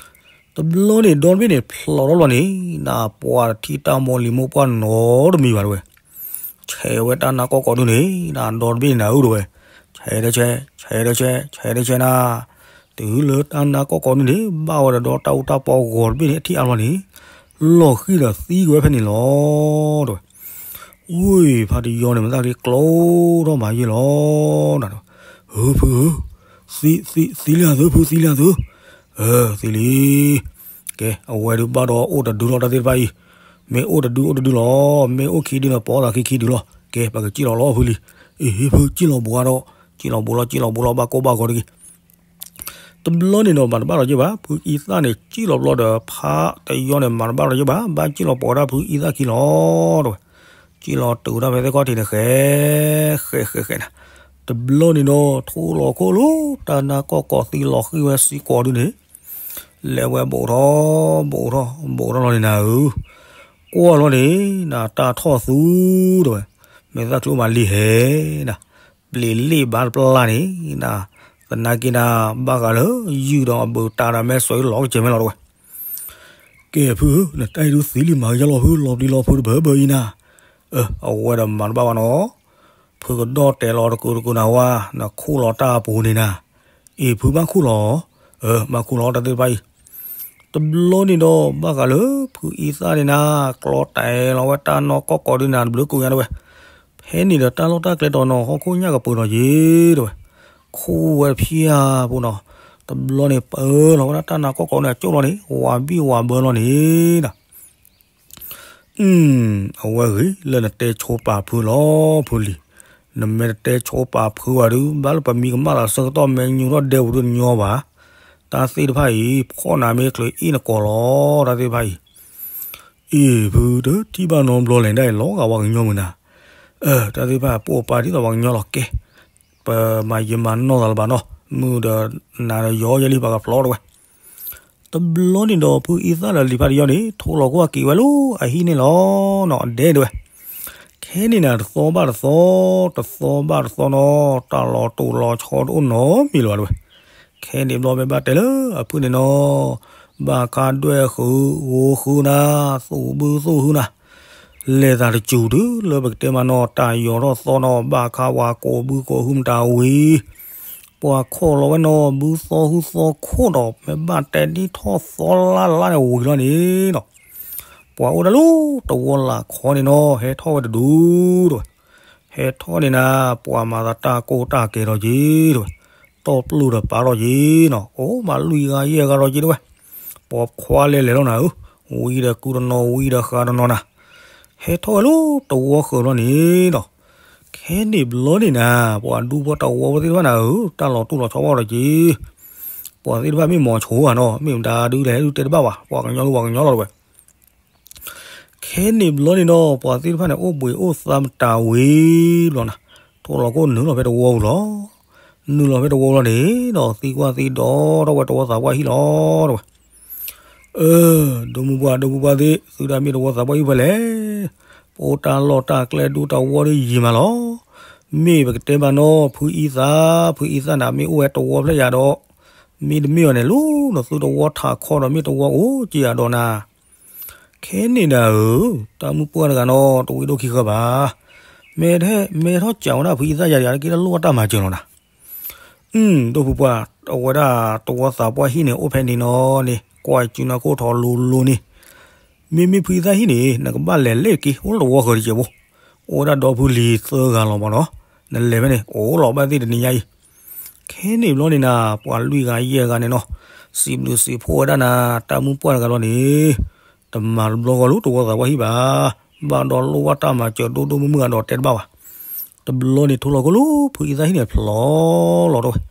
တဘျီန့ၣ် ဒီဘ့ၣ်န့ၣ်ဖျိးထီၣ်ဘျီန့ၣ် နပှၤတထံၣ်တၢ်မိၢ်လံၤမိၢ်ပှၢ်နီတမံၤဘၣ် တဲဝဲ ဆဲးဝဲတၢ်နါကီၢ်ကီၢ်ဒုန့ၣ် နဒီတဘ့ၣ်န့ၣ်နၤဧၢ တဲဝဲ, ဆဲးတဆဲး ဆဲးတဆဲး ဆဲးတဆဲးနၤ, တုၤလၢတၢ်နါကီၢ်ကီၢ်ဒုန့ၣ် ဘၣ်ဝဲဒီးတၢ်အူတၢ်ပီဂီၤတဘ့ၣ်န့ၣ် အထံၣ်အါဘျီန့ၣ် လီၤဃံၤဒီးသံကွံာ်ဝဲဖဲန့ၣ်လီၤ တဲဝဲ, ဝ့ၢ်ဖါတယီန့ၣ် မ့ၢ်သးက့ၤကျိထီၣ်မၤယုၢ်လီၤ နၤ, ဧၢ ဖုဧၢ, သံ သံ သံလံသု ဖုသံလံသု, အၢ သံလံ ကဲ အဝဲဒုးဘၣ်ဒီးအိၣ်တဒုလီၤတၢ်သ့ၣ်တဖၣ်အံၤ, မ့ၢ်အိၣ်တဒုအိၣ်တဒုလီၤ, မ့ၢ်အိၣ်ခံဒုန့ၣ် ပိာ်သးခံခံဒုလီၤ, ကဲ ပကစံၣ်လီၤလီၤဖုလံ, အ့ ဖုစံၣ်လီၤဘူးအါဒီး, စံၣ်လီၤဘူးလီၤ စံၣ်လီၤဘူးလီၤ ဘၣ်ကိၢ်ဘၣ်ဂီၤတဂ့ၤ တဘျီန့ၣ်နီၤ မၤတဘၣ်လီၤယဲၢ်ဘၣ်, ဖုအံသၣ်န့ၣ် စံၣ်လီၤဘျီဒီး ဖါတယီန့ၣ် မၤတဘၣ်လီၤယဲၢ်ဘၣ်, ဘၣ်စံၣ်လီၤပိာ်ဝဲဒၣ်ဖုအံသၣ်ခံလီၤ တဲဝဲ, စံၣ်လီၤတုၤဒၣ်ဖဲသ့ၣ်ခီၣ်ထံးန့ၣ် ဃဲ ဃဲ ဃဲ ဃဲနၤ, တဘျီန့ၣ်နီၤ ထိၣ်လီၤခိၣ်လီၤ တၢ်နါကီၢ်ကီၢ်သံလီၤဃံၤဝဲစံကွီၤဒုန့ၣ် လဲၤဝဲဘူးထီၣ် ဘူးထီၣ် ဘူးထီၣ်လီၤန့ၣ်နၤဧၢ, ကွၢ်လီၤန့ၣ် နတၢ်ထီၣ်သူ တဲဝဲ, မ့ၢ်သးကျိမၤလံဟဲနၤ, ပျ့ၤလ့ၣ်ဘၣ်တပျၢ်န့ၣ်နၤ, သနာ်က့နၤ ဘၣ်ဃးလၢယုၢ်ဒီးအဘုးတၢ်ဒီးမဲာ်ဆွဲလီၤကစဲးမဲာ်လီၤတဲဝဲ ကဲဖုဧၢ, နတၢ်အံၤဒုးသံလံမၤကယၢ်လီၤဖု, လီၤပျံၤလီၤဖုတဘၢဘၢအံၤနၤ, အဝဲဒီးမၤတဘၣ်ဘၣ်နီၤ, ဖုကဒီၣ်တဲလီၤတကူတကူနၤဝဲ, နခူၣ်လီၤတၢ်အပူၤန့ၣ်နၤ, အ့ၣ်ဖုဘၣ်ခူၣ်လီၤ, အၢ ဘၣ်ခူၣ်လီၤတၢ်သ့ၣ်တဖၣ်အံၤ, တဘျီန့ၣ်ဒီး ဘၣ်ဃးလၢဖုအံသၣ်န့ၣ်နၤ ကျီတဲာ်လီၤဝဲတၢ်နီၢ်ကီၢ်ကီၢ်ဒုးနၤတဘျုးကိးညါတဲဝဲ, ဖဲန့ၣ်ဒီးတၢ်လီၢ်တၢ်ကျဲတီၤနီၤ ဟီၣ်ခိၣ်ညၣ်ကပၢၤနီၤက့ၤတဲဝဲ, ခိၣ်ဝဲဖၠၣ်ဖိနီၤ, တဘျီန့ၣ်ပၢလီၤဝဲဒၣ်တၢ်နါကီၢ်ကီၢ်န့ၣ် အကၠိၣ်လီၤန့ၣ် ဝးဘံၣ်ဝးဘၢလီၤန့ၣ်ဒီး အဝဲဂ့ၤလၢနတဲဆိပာ်ဖုလီၤ ဖုလံၤ, နမ့ၢ်တတဲဆိပာ်ဖုဘၣ်ဒုး ဘၣ်လၢပမံၤကမၣ်လီၤဆၢကတီၢ် မ့ၢ်ညူထီၣ်ဒဲပူၤဒုးတညီဘၣ်, တၢ်သ့ၣ်တဖၣ်အံၤ ဖှီၣ်နၤမ့ၢ်ချုးအ့ၣ်နကိာ်လီၤ တၢ်သ့ၣ်တဖၣ်အံၤ, အ့ၣ် ဖုတထံၣ်ဘၣ်နီတဘျီလဲၣ်ဒၣ်အံၤ လီၤဂာ်ပှၤကညီမုၢ်နၤ, တၢ်သ့ၣ်တဖၣ်ပိၢ်ပာ်ဒ်သိးပှၤကညီလီၤကဲ ပမၤယံာ်မၤနီၢ်သးလၢၤဘၣ်နီၤ မုၢ်ဒီးနၤဒီးယီယဲလံ ပှၤကဖျီတဲဝဲ, တဘျီန့ၣ်ဒီးဖုအံသၣ်ဒီးလံၤဖးတယီန့ၣ် ထိၣ်လီၤကွၢ်က့ၤဝဲလၢအဟံၣ်န့ၣ်လီၤနီၤ အဒဲတဲဝဲ, ခဲန့ၣ်နၤတသီဘၣ်တသီ, တသီဘၣ်တသီနီၤ တၢ်လီၤတိၢ်လီၤဆီတအိၣ်နီတမံၤလၢၤဘၣ်တဲဝဲ, ခဲန့ၣ်ဘျီမ့ၢ်ဘၣ်တဲလၢအဖုန့ၣ်နီၤ ဘၣ်ခါဒွဲၣ်ဃုာ်ဂိၤဃုာ်နၤ သူၣ်ဘုသူၣ်ဟုနၤ လဲၤသးတစူၤတုၤလၢပကတဲမးနီၤ တၢ်ယီၤထီၣ်သီနီၤ ဘၣ်ခါပှၤကိးဘုကိးဟုမတၤဝံၤ ပှၤခိးလီၤဝဲနီၤ ဘုသီဟုသီခိၣ်ဒီး မ့ၢ်ဘၣ်တဲဒ်ထီၣ်သီလၢ်လၢ်န့ၣ်ဝံၤလီၤန့ၣ်နီၤ ပှၤအိၣ်ဒၣ်လၢတဝီလၢ်ခီန့ၣ်နီၤ ဟဲထီၣ်ဝဲတဒူတဲဝဲ, ဟဲထီၣ်န့ၣ်နၤ ပှၤမၤသးတၢ်ကိၢ်တၢ်ကဲထီၣ်က့ၤတဲဝဲ, တီၢ်ပျိၢ်ဒီးပာ်ထီၣ်က့ၤနီၤ အိၣ်မးလွံၢ်ဂၤယဲၢ်ဂၤထီၣ်က့ၤတဲဝဲ, ပိာ်ခွါလဲၤလဲၤလီၤနၤဧၢ, ဝံၤဒီးကူတနီၤ ဝံၤဒီးဃာ်တနီၤနၤ, ဟဲထီၣ်ဝဲလၢတဝီဃၢၤလီၤန့ၣ်ဒီး, ခဲန့ၣ်ဘျီန့ၣ်နၤ ပှၤဒူဖိတဝီဖိသ့ၣ်တဖၣ်နၤဧၢ, တၢ်လီၤတူၢ်လီၤဆီဘၣ်ဒီးက့ၤ, ပှၤသ့ၣ်တဖၣ်မ့ၢ်မီၤဆိဧါနီၤ, မ့ၢ်မတၤဒုးလဲၤဟဲဒုးတဲတဘၣ်ဘၣ်, ပှၤကညီလူၤပှၤကညီလီၤတဲဝဲ ခဲန့ၣ်ဘျီန့ၣ်ဒီး ပှၤသ့ၣ်တဖၣ်န့ၣ် အိၣ်ဘှံးအိၣ်သါမတၤဝံၤဘျီနၤ, ထိၣ်လီၤခိၣ်နုာ်လီၤဖဲတဝီပူၤလီၤ. နုာ်လီၤဖဲတဝီလီၤန့ၣ်ဒီး သံကွၢ်သံဒိးထီၣ်ဝဲတဝီသးပှၢ်ဟံၣ်လီၤတဲဝဲ. အၢ, ဒိၣ်မုၢ်ပှၢ်ဒိၣ်မုၢ်ပှၢ်သ့ၣ်, သုဒၣ်မ့ၢ်တဝီသးပှၢ်ဟံၣ်ဖဲလဲၣ်. ပအိၣ်တၢ်လီၢ်တၢ်ကျဲဒိၣ်တၢ်ဝီဒီးယံာ်မးလီၤ. မ့ၢ်ပကတဲမးနီၤ ဖုအံသၣ်, ဖုအံသၣ်နၤမ့ၢ်အိၣ်ဝဲတဝီဖျဲၣ်ယၤဒီး, မ့တမ့ၢ်အီၤန့ၣ် လီၤနသုတဝီထးခီဒီးမ့ၢ်တဝီအိၣ်က့ၤယၤဒီးနၤ ခဲန့ၣ်နၤဧၢ, တၢ်မုၢ်ပှၢ်တဂၤနီၤ တဝံၤဒိၣ်ခံဃၢၤဘၣ်. မ့ၢ်ထီၣ်စံးဝဲဒၣ်ဖုအံသၣ်ယၤဒီး က့ၤတၢ်လိၣ်ဘၣ်တၢ်မၤစၢၤလီၤနၤ. အၢ, ဒိၣ်ဖုပှၢ်, အဝဲဒၣ်တဝီသးပှၢ်ဟံၣ်န့ၣ် အိၣ်ဖဲန့ၣ်နီၤန့ၣ် ကွၢ်စုနၢ်ခိၣ်ထီလိၤလိၤန့ၣ်, မ့မ့ၢ်ဖုအံသၣ်ဟံၣ်န့ၣ် နကဘၣ်လဲၤလဲၤတက့ၢ် အိၣ်လၢတဝီဃၢၤတစဲးဖိ, အိၣ်ဝဲဒၣ်ဒီဖုလံၤသၢဂၤလီၤမးနီၤ, နလဲၤဖဲန့ၣ် အိၣ်လီၤဘၣ်သ့ၣ်တနံၤညါအံၤ ခဲန့ၣ်ဘျီန့ၣ်နၤ ပှၤလွံၢ်ဂၤယဲၢ်ဂၤန့ၣ်နီၤ, စံးဘျုးစံးဖှိၣ်ဝဲဒၣ်နၤ တၢ်မုၢ်ပှၢ်တဂၤလီၤန့ၣ်, တမၤတဘျီဃီလၢတဝီသးပှၢ်ဟံၣ်ဘၣ်, ဘၣ်ဒီးလိၣ်ဘၣ်တၢ်မၤစၢၤဒိၣ်ဒိၣ်မုၢ်မုၢ်အဒီးတဲတဘၣ်ဘၣ်. တဘျီန့ၣ်ထိၣ်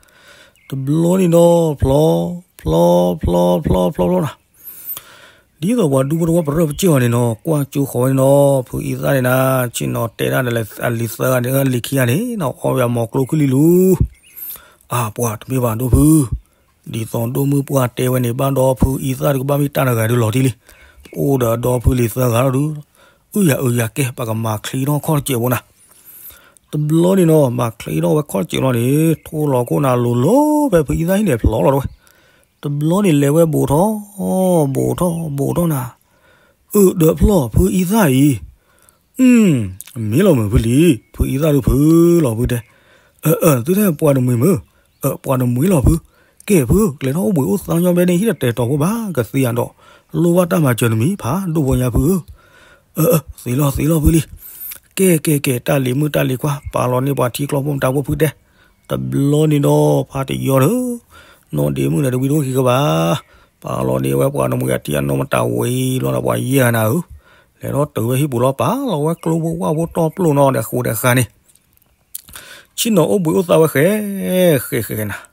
လီၤခိၣ်လၢဖုအံသၣ်ဟံၣ်န့ၣ်ဖျီလီၤတဲဝဲ. တဘျီန့ၣ်ဒီးဖျီ, ဖျီ, ဖျီ, ဖျီ, ဖျီနၤ ဒ်သိးပှၤဒူဖိတဝီပရၢပစၢၢ်အီၤန့ၣ်နီၤ ကွၢ်ကၠိဃီၤဝဲန့ၣ်နီၤ ဖုအံသၣ်န့ၣ်နၤ ဆ့ၣ်နီၤတဲဒၣ်ဒီးအလံၤသၢဂၤန့ၣ် လံၤခံဂၤန့ၣ်နီၤ အီၣ်ဝဲအမီၤကျိချံလံလူၤ, အါပှၤတမ့ၢ်ဘၣ်ဒိၣ်ဖု, ဒ်သိးဒိၣ်မုၢ်ပှၢ်တဲဝဲန့ၣ် ဘၣ်ဒီဖုအံသၣ်ဒုးကဘၣ်မ့ၢ်တၢ်တဂၤဒုးလီၤတံၢ်လံ, အိၣ်ဒီးအဒီဖုလံၤသၢဂၤလီၤဒုး, အုၣ်ယၤအုၣ်ယၤကဲ ပကမၤချံထီၣ်ခီၣ်တစဲးဖိနၤ တဘျီန့ၣ်နီၤ မၤချံထီၣ်ဝဲခီၣ်စဲးလီၤန့ၣ် ထိၣ်လီၤခိၣ်နၤလိၤလိၤဖဲဖုအံသၣ်ဟံၣ်န့ၣ်ဖျီလီၤတဲဝဲ. တဘျီန့ၣ်လဲၤဝဲဘူးထီၣ်, ဘူးထီၣ်, ဘူးထီၣ်နၤ, အၢ ဒၢးဖျီၣ်ဖုအံသၣ်အံၤ, အၢ မ့ၢ်လီၤမုၢ်ဖုလံၤ, ဖုအံသၣ်ဒုးဖုလီၤဖုတဲ, အၢ အၢ သုတဲပှၤတမှံၤမုၢ်, အၢ ပှၤတမှံၤလီၤဖု, ကဲဖု ကလဲၤထီၣ်အိၣ်ဘှံးအိၣ်သါညီဘဲန့ၣ် ဟံၣ်တတဲာ်တီၤဖိဘၣ် ကသံအဒီး, လိၣ်ဘၣ်တၢ်မၤစၢၤတမံၤ ဖးဒိၣ်ဖိညါဖုဧၢ အၢ အၢ သ့လီၤသ့လီၤဖုလံၤ, ကဲကဲကဲ တၢ်လံၤမုၣ်တၢ်လံၤခွါ ပာ်လီၤန့ၢ်ပှၤထံကျီဖိမတၤဖိဖုတဲ, တဘျီန့ၣ်ဒီးဖးတယီဒီး, နီၢ်ဒ့မုၣ်န့ၣ်တဝံၤတအိၣ်ခံကဘၣ်, ပာ်လီၤန့ၢ်ဝဲပှၤနမှံၤအထံအနိမတၤဝံၤလီၤဒီးပှၤယဲၢ်ဂၤနၤဧၢ, လဲၤထီၣ်တုၤဝဲဟံၣ်ပူၤလီၤ ပာ်လီၤဝဲကျိဖိဝၣ်ဖိတီၢ်ပျိၢ်နီၤဒီးဃိးဒီးဃာ်န့ၣ် ဆ့ၣ်နီၤအိၣ်ဘှံးအိၣ်သါဝဲဃဲ, ဃဲဃဲနၤ,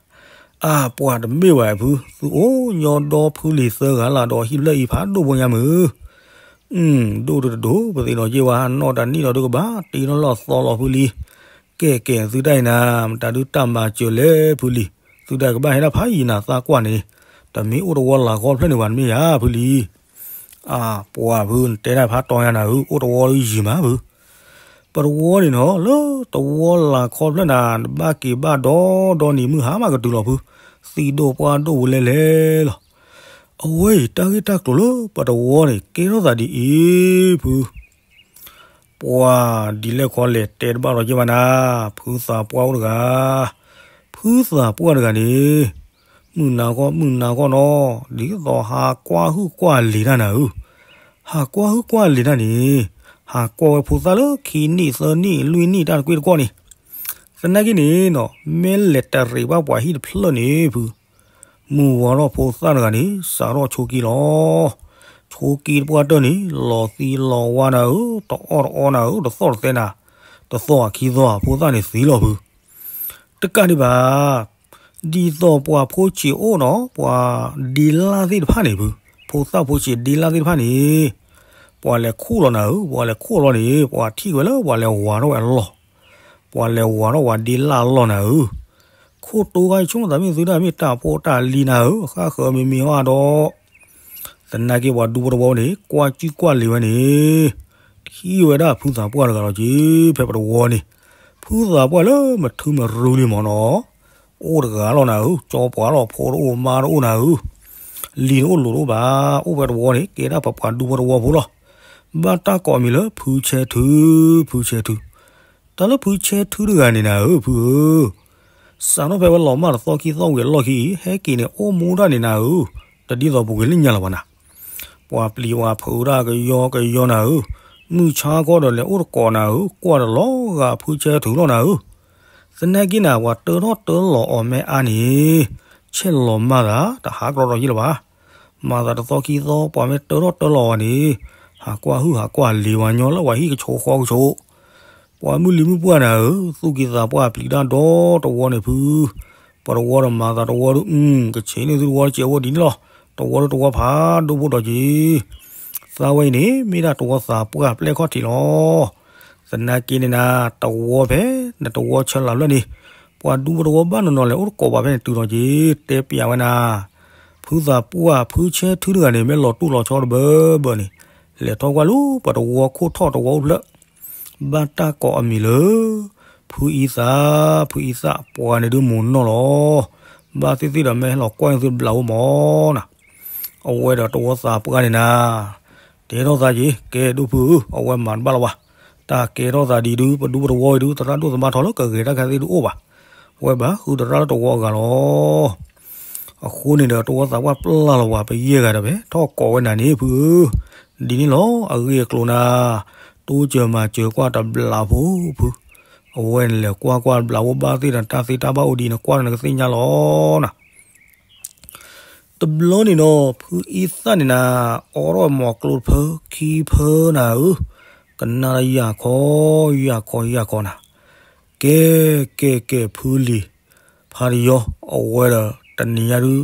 အါပှၤတမ့ၢ်ဘၣ်ဖု သုအိၣ်ညီဒီဖုလံၤသၢဂၤလၢဒီးဟံၣ်ဖျၢၣ်အံၤဖးဒိၣ်ဖိညါမုၢ်, ဒိၣ်ဒိၣ်တဒိၣ် ပသ့ၣ်နီၣ်က့ၤဝဲ နီၢ်တနံၣ်ဒီးဒုးကဘၣ်တ့ထီၣ်လၢအသီလီၤဖုလံၤ, ကဲကဲသုတၢ်အံၤနၤ မတၤဒုးတၢ်မၤစၢၤလဲၣ်ဖုလံၤ, သုတၢ်ကဘၣ်ဟဲဒၣ်ဖးယံၤနၤသးကွၢ်န့ၣ်, တမ့ၢ်အိၣ်တဝီလၤဃီဖျၢၣ်န့ၣ်ဘၣ်တမ့ၢ်ဧါဖုလံၤ အါပှၤဖု နတဲဒၣ်ဖးတီညါနၤဧၢ အိၣ်တဝီဒုးယံာ်မးဖု, ပတဝီန့ၣ်နီၤ လၢတဝီလၤခီဖျၢၣ်နၤ နဘၣ်က့ၤဘၣ်ဒီဒီနံၤမုၢ်ဟါမးကတုၤလီၤဖု, သံၣ်ဒိၣ်ပှၢ်ဒိၣ်ဝဲလဲၣ်လဲၣ်လီၤ. အဝဲအံၤတၢ်ဂ့ၢ်တၢ်ကျိၤလၢပတဝီန့ၣ် ကဲထီၣ်သးဒ်အံၤဖု ပှၤဒ်လဲၣ်ခီလဲၣ်တဲတဘၣ်လီၤက့ၤဘၣ်နၤ, ဖုသးပှၢ်အိၣ်တဂၤ, ဖုသးပှၢ်တဂၤန့ၣ်, မုၢ်နၤဂီၢ် မုၢ်နၤဂီၢ်နီၤ ဒ်သိးဟးကွၢ်ဟုၣ်ကွၢ်လံၤတၢ်နၤဧၢ, ဟးကွၢ်ဟုၣ်ကွၢ်လံၤတၢ်န့ၣ် ဟးကွၢ်ဝဲဖိသၣ်လၢခံနံၣ်သၢနံၣ် လွံၢ်နံၣ်တၢ်တကွ့ၢ်တကွီၢ်န့ၣ်, သနာ်က့န့ၣ်နီၤ မ့ၢ်လဲၤတရံးဘၣ်ပှၤဟံၣ်တဖျၢၣ်န့ၣ်ဖု မုၢ်ဝါထီၣ်ဖိသၣ်တဂၤန့ၣ် စးထီၣ်ဆိးက့လီၤ. ဆိးက့တပှၢ်တၢၢ်န့ၣ် လီၤသံလီၤဝါနၤဧၢ, တအီၣ်တအီနၤဧၢ, တသီၣ်တသဲနၤ, တသီၣ်အခံသီၣ် ဖိသၣ်န့ၣ်သံလီၤဖု. တကးဒံးဘၣ် ဒ်သိးပှၤဖိဆံးအိၣ်နီၤ ပှၤဒ့လၣ်သ့ၣ်တဖၣ်န့ၣ်ဖု, ဖိသၣ်ဖိဆံးဒ့လၣ်သ့ၣ်တဖၣ်န့ၣ် ပှၤလဲၤခိၣ်လီၤနၤဧၢ, ပှၤလဲၤခိၣ်လီၤန့ၣ် ပှၤထံၣ်ဝဲလၢပှၤလဲၤဝၤထီၣ်ဝဲအလီၢ်, ပှၤလဲၤဝၤထီၣ်ပှၤဒ့လၣ်အလီၢ်နၤဧၢ. ခိၣ်တိဂၤဆိကမိၣ်သးမ့ၢ်သုဒၣ်မ့ၢ်တၢ်ဖိတၢ်လံၤနၤဧၢ, ဃၣ်ဃၢၤမံၤမံၤဟီဒီး သနာ်က့ပှၤဒူဖိတဝီန့ၣ် ကွၢ်ကံၣ်ကွၢ်လံၤဝဲန့ၣ် ထံၣ်ဝဲဒၣ်ဖုသးပှၢ်တဂၤလီၤက့ၤ ဖဲပတဝီန့ၣ်, ဖုသးပှၢ်လၢမထုမရူလံမ့ၢ်နီၤ, အိၣ်တဂၤလီၤနၤဧၢ, ကၠီပှၤလီၤ ဖိတအိၣ်မါတအိၣ်နၤဧၢ, လံၤတအိၣ်လိၤတအိၣ်ဘၣ်, အိၣ်ဖဲတဝီန့ၣ် ကဲဒၣ်ပပှၤဒူဖိတဝီဖိလီၤ. ဘၣ်တၢ်ကိးအမံၤလၢဖုဆဲထူ, ဖုဆဲထူ, တၢ်လၢဖုဆဲထူတဂၤန့ၣ်နၤဧၢ ဖုဧၢ စးထီၣ်ဖဲဝဲလီၤမၢ်တသီခံသီဝံၤအလီၢ်ခံအံၤ ဟဲက့ၤန့ၣ် အိၣ်မူတၢ်န့ၣ်နၤဧၢ, တဒ်သိးပူၤကွံာ်လၢညါလၢၤဘၣ်နၤ, ပှၤပျံၤပှၤဖုးတၢ်ကယီကယီနၤဧၢ, မုၢ်ဆါခီဒီးလဲၤအိၣ်တကိးနၤဧၢ, ကွၢ်တလီၤဂာ်ဖုဆဲထူလီၤနၤဧၢ, သနာ်က့နၤ ပှၤတၢထီၣ်တၢလီၤအီၤမ့ၢ်အါန့ၣ် ဆဲးလီၤမၢ်သး တဟးကရီဒီးယ့ၢ်လၢၤဘၣ်. မၤသးတသီခံသီ ပှၤမ့ၢ်တၢထီၣ်တၢလီၤအီၤန့ၣ် ဟးကွၢ်ဟုၣ်ဟးကွၢ်လံၤဝဲညီလၢပှၤဟံၣ်ကဆိးဃီကဆိး ပှၤမုၢ်လံၤမုၢ်ပှၢ်နၤဧၢ, သူၣ်ကံၢ်သးပှၢ်ပျံၤတၢ်ဒီတဝီန့ၣ်ဖု, ပတဝီဒီးမၤသးတဝီဒုး, ကဆံးန့ၢ်သုတဝီတစဲးဝဲဒ်န့ၣ်လီၤ, တဝီဒုးတဝီဖးဒိၣ်ဖိဒီးက့ၤ, သးဝဲအံၤန့ၣ် မ့ၢ်ဒၣ်တဝီသးပှၢ်ပျဲၢ်ခီၣ်ထံးလီၤ. သနာ်က့န့ၣ်နၤ တဝီဖဲ နတဝီဆၢလၤဖျၢၣ်န့ၣ် ပှၤဒူဖိတဝီဘၣ်နီၤနီၤလဲၤအိၣ်တကိးဘၣ်ဖဲန့ၣ်တုၤလီၤက့ၤ, တဲပျးဝဲနၤ, ဖုသးပှၢ်ဖုဆဲထူတဂၤန့ၣ် မ့ၢ်လီၤတူၢ်လီၤဆီတဘၢဘၢန့ၣ် လဲၤထီၣ်ကွၢ်လၢပတဝီခိၣ်ထီၣ်တဝီအိၣ်ဖျၢၣ် ဘၣ်တၢ်ကိးအမံၤလၢ ဖုအံသၣ်, ဖုအံသၣ် ပှၤန့ၣ်ဒုးမိၢ်နီၢ်လီၤ. ဘၣ်သ့ၣ်သ့ၣ်ဒီးမ့ၢ်ဟဲလီၤကွၢ်န့ၢ်သုတဘျးအိၣ်မးနၤ, အဝဲဒီးတဝီသးပှၢ်န့ၣ်နၤ, တဲထီၣ်သးက့ၤ ကဲဒိၣ်ဖုဧၢ, အဝဲမၤတဘၣ်လီၤဘၣ်. တၢ်ကဲထီၣ်သးဒ်ဒုး ပဒူပတဝီအံၤဒုး သရၣ်ဒိၣ်သမါထီၣ်လၢကဂဲၤတၢ်ခါသ့ၣ်ဒုးအိၣ်ဘၣ်. ဝဲဘၣ်ဃုသရၣ်လၢတဝီအဂၤလီၤ. အဃိန့ၣ်ဒီးတဝီသးပှၢ်ပျၢ်လီၤဝဲ ပယဲၢ်ဂၤဒီးဖဲထီၣ်ကိးဝဲနၤန့ၣ်ဖုဧၢ, ဒ်န့ၣ်လီၤ အဂ့ၢ်အကျိၤနၤ, တိစၢၤမၤစၢၤကွၢ်တဘျးဖိဖု, အဝဲန့ၣ်လဲၤကွၢ်ကွၢ်တဘျးဖိဘၣ်သ့ၣ်ဒီး တၢ်သ့တၢ်ဘၣ်အိၣ်ဒ်အံၤ နကွၢ်ဒီးနကသ့ၣ်ညါလီၤနၤ. တဘျီန့ၣ်ဒီး ဖုအံသၣ်န့ၣ်နၤ အိးထီၣ်မီၤကျိတဖၢခံဖၢနၤဧၢ, ကနၣ်တၢ်ယၢ်ခီ ယၢ်ခီ ယၢ်ခီနၤ, ကဲ ကဲ ကဲ ဖုလံၤ ဖါတယီ အဝဲဒီးတနံၤညါဒုး ဒ်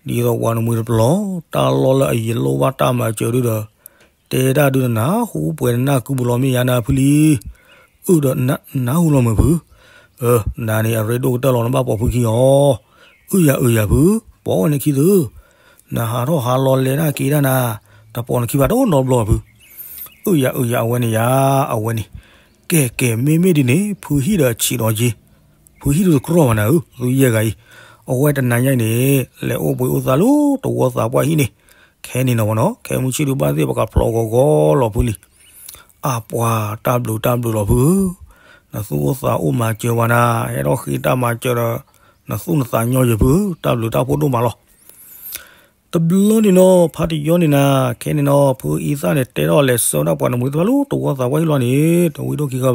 သိးပှၤတမှံၤတပျီၤ တၢ်လီၢ်လၢအယံာ်လိၣ်ဘၣ်တၢ်မၤစၢၤဒုးဒီး တဲတၢ်ဒုးနနၢ်ဟူပှဲၤနနၢ်ကုပူၤလီၤမ့ၢ်ယါနၤဖုလံၤ, အုၣ်ဒီးနၢ်ဟူလီၤမုာ်ဖု, နၤန့ၣ်အရ့ဒိၣ်ကတၢၢ်လီၤ နဘၣ်ပိာ်ဖုခံအီၤ, အုၣ်ယၤအုၣ်ယၤဖု, ပိာ်ဝဲနခံသု, နဟးထီၣ်ဟးလီၤလဲၤတၢ်က့ၤတၢ်နၤ, တပိာ်နခံဘၣ်တအိၣ်နီတဘျီဖု, အုၣ်ယၤအုၣ်ယၤအဝဲန့ၣ်ယၤ အဝဲန့ၣ်, ကဲကဲ မ့မ့ၢ်ဒ်န့ၣ် ဖုဟံၣ်ဒီးဆံးဒီးက့ၤ ဖုဟံၣ်ဒုးတကြီဘၣ်နၤဧၢ, သုယဲၢ်ဂၤအံၤ, အဝဲတနၤညါအံၤန့ၣ် လဲၤအိၣ်ဘှံးအိၣ်သါလၢတဝီသးပှၢ်ဟံၣ်န့ၣ်, ခဲန့ၣ်နီၤဝဲနီၤ ခဲမုၢ်ဆ့ၣ်ဒုးဘၣ်သ့ၣ်ပကဖျိးဂီၤဂီၤလီၤဖုလံၤ, အပှၤတၢ်ဘျုးတၢ်ဘျုးလီၤဖုဧၢ, နသူၣ်အိၣ်သးအိၣ်မၤစၢၤဝဲနၤ, ဟဲထီၣ်ဃ့တၢ်မၤစၢၤဒီး နသူၣ်နသးညီယဖုဧၢ, တၢ်ဘျုးတၢ်ဖှိၣ်ဒိၣ်မးလီၤ. တဘျီန့ၣ်နီၤ ဖါတယီန့ၣ်နၤ, ခဲန့ၣ်နီၤ ဖုအံသၣ်န့ၣ် တဲထီၣ်လဲၤဆှၢဒၣ်ပှၤတမှံၤသ့ၣ်တဖၣ်လၢတဝီသးပှၢ်ဟံၣ်လီၤန့ၣ် တဝံဒိၣ်ခံဂၤဘၣ်, ကိးထီၣ်လီၤသးဒီးပှၤတ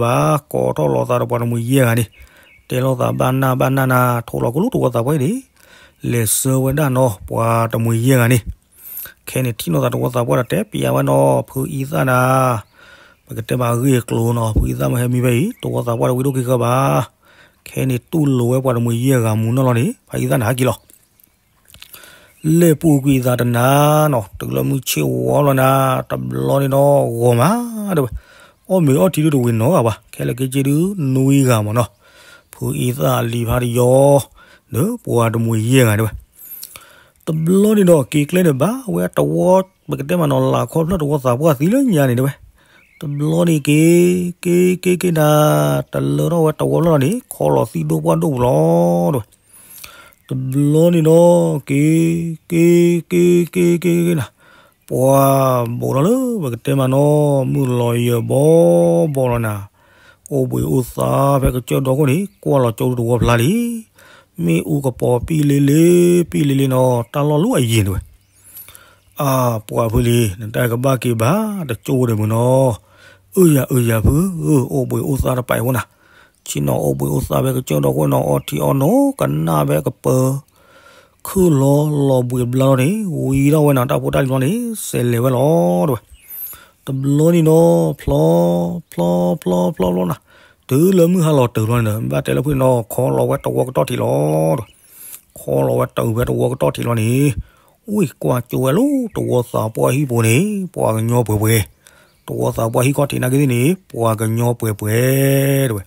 မှံၤယဲၢ်ဂၤန့ၣ်, တဲလိာ်သးဘၣ်နၢ်ဘၣ်နၢ်နၤ ထိးလီၤကလူတဝီသးပှၢ်ဟံၣ်န့ၣ်, လဲၤဆှၢဝဲဒၣ်နီၤ ပှၤတမှံၤယဲၢ်ဂၤန့ၣ်, ခဲန့ၣ်ထံၣ်လိာ်သးတဝီသးပှၢ်ဒီးတဲပျးဝဲနီၤ ဖုအံသၣ်နၤ, ပကတဲဘၣ်အဂ့ၢ်အကျိၤနီၤ ဖုအံသၣ်မ့ၢ်ဟဲမံဖဲအံၤ တဝီသးပှၢ်တဝံဒိၣ်ခံဂၤဘၣ်, ခဲန့ၣ်တူၢ်လိာ်ဝဲပှၤတမှံၤယဲၢ်ဂၤမူနီၢ်လီၤန့ၣ် ဖုအံသၣ်န့ၣ်ဟဲက့ၤလီၤ. လဲၤပူၤကွံာ်သးတနၤနီၤ တုၤလၢမုၢ်ဆ့ၣ်ဝီလီၤနၤ, တဘျီန့ၣ်ဒီးဂီၤမးဒဲဝဲ, အီၣ်မ့ၤအီထံဒုးတဝံၤနီတဂၤဘၣ်, ခဲလၢာ်ခဲဆ့ဒုးနွံဂၤမ့ၢ်နီၤ, ဖုအံသၣ်လံၤဖါတယီ ဒီးပှၤတမှံၤယဲၢ်ဂၤဒဲဝဲ တဘျီန့ၣ်ဒီးက့ၤကျဲန့ၣ်ဘၣ်ဝဲတဝီ, ပကတဲမးနီၤ လၢခီဖျၢၣ်တဝီသးပှၢ်သံလၢညါန့ၣ်ဒဲဝဲ, တဘျီန့ၣ်က့ၤ က့ၤ က့ၤ က့ၤနၤ, တလၢထီၣ်ဝဲတဝီဖျၢၣ်လီၤန့ၣ် ခီလီၤသံဒိၣ်ပှၢ်ဒိၣ်ပူၤလီၤဒဲဝဲ, တဘျီန့ၣ်ဒီးက့ၤ က့ၤ က့ၤ က့ၤ က့ၤ က့ၤနၤ, ပှၤဘိးထီၣ်လၢပကတဲမးနီၤ မုၢ်လီၤယၢၤဘီဘီလီၤနၤ, အိၣ်ဘှံးအိၣ်သါဖဲကစၢၢ်ဒီခိၣ်န့ၣ် ကွၢ်လီၤကၠိတဝီဖျါလံ, မ့ၣ်အူကပီၤပံၣ်လ့လ့, ပံၣ်လ့လ့နီၤ, တၢ်လီၢ်လၢအယံၤတဝဲ. အါ, ပှၤဖုလံ, နတၢ်ကဘၣ်က့ၤဘၣ်တကၠိၣ်ဝဲဒီးမုၢ်နီၤ. အၢယၤ အၢယၤဖု, အိၣ်ဘှံးအိၣ်သါတပာ်အံၤဖိနၤ. ဆ့ၣ်နီၤအိၣ်ဘှံးအိၣ်သါဖဲကစၢၢ်ဒီခိၣ်နီၤ, အီထံအီနိကနၣ်ဖဲကပၢၤ ခုၣ်လီၤလီၤဘှံးဘျါလီၤန့ၣ်, ဝံၤထီၣ်ဝဲနီၤ, တၢ်ဖိတၢ်လံၤလီၤန့ၣ် စဲးလဲၤဝဲလီၤတဝဲ. တဘျီန့ၣ်နီၤ, ဖျီ, ဖျီ, ဖျီ, ဖျီ, ဖျီနၤ, တုၤလၢမုၢ်ဟါလီၤတုၤလီၤန့ၣ်ဒီး ဘၣ်တဲလၢဖုန့ၣ်နီၤ, ခီလီၤဝဲတဝီကတီၢ်ထံးလီၤတဝဲ. ခီလီၤဝဲတုၤဖဲတဝီကတီၢ်ထံးလီၤန့ၣ်, ဝံၢ်ကွၢ်ကၠိဝဲလၢတဝီသးပှၢ်ဟံၣ်ပူၤန့ၣ် ပှၤကညီပှဲၤပှဲၤ, တဝီသးပှၢ်ဟံၣ်ခီၣ်ထံးနာ်က့သ့ၣ်န့ၣ် ပှၤကညီပှဲၤပှဲၤတဝဲ.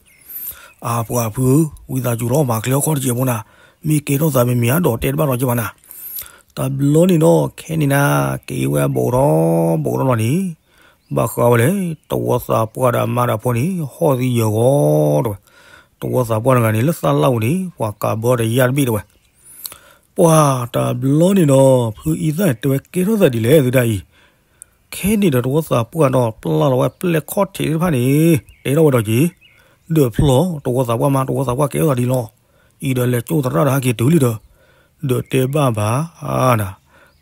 အါ, ပှၤဖု, ဝံသးစူၤလီၤ မၤချ့အီၣ်ခီၣ်တစဲးဖိနၤ, မ့ၢ်ကဲထီၣ်သးမံၤမံၤဧါဒီးတဲတဘၣ်လီၤက့ၤဘၣ်နၤ. တဘျီန့ၣ်နီၤ, ခဲန့ၣ်နၤ, က့ၤဝဲဘူးထီၣ်ဘူးထီၣ်လီၤန့ၣ်, ဘၣ်ဃးဝဲလဲၣ်, တဝီသးပှၢ်ဒီးအမါဒီးအဖိန့ၣ် ဟီၣ်သံယၢၤဂီၤတဝဲ. တဝီသးပှၢ်တဂၤန့ၣ် လၢသၣ်လၣ်ပူၤန့ၣ် ပှၤကးဘၢဒီးယါတဘ့ၣ်တဝဲ. ပှၤတဘျီန့ၣ်ဒီး ဖုအံသၣ်တဲဝဲ ကဲထီၣ်သးဒ်လဲၣ်သုဒၣ်အံၤ. ခဲန့ၣ်ဒီးတဝီသးပှၢ်ဒီး ပျၢ်လီၤဝဲပျဲၢ်ခီၣ်ထံးသ့ၣ်တဖၣ်န့ၣ် တဲထီၣ်ဝဲဒီးက့ၤ, ဒီးဖျီၣ် တဝီသးပှၢ်မါ, တဝီသးပှၢ်ကဲထီၣ်သးဒ်လဲၣ်. အံၤဒီးလဲၤကၠိသရၣ်ဒီးဟဲက့ၤတုၤလံဒီး, ဒီးတဲဘၣ်ဘၣ်နၤ,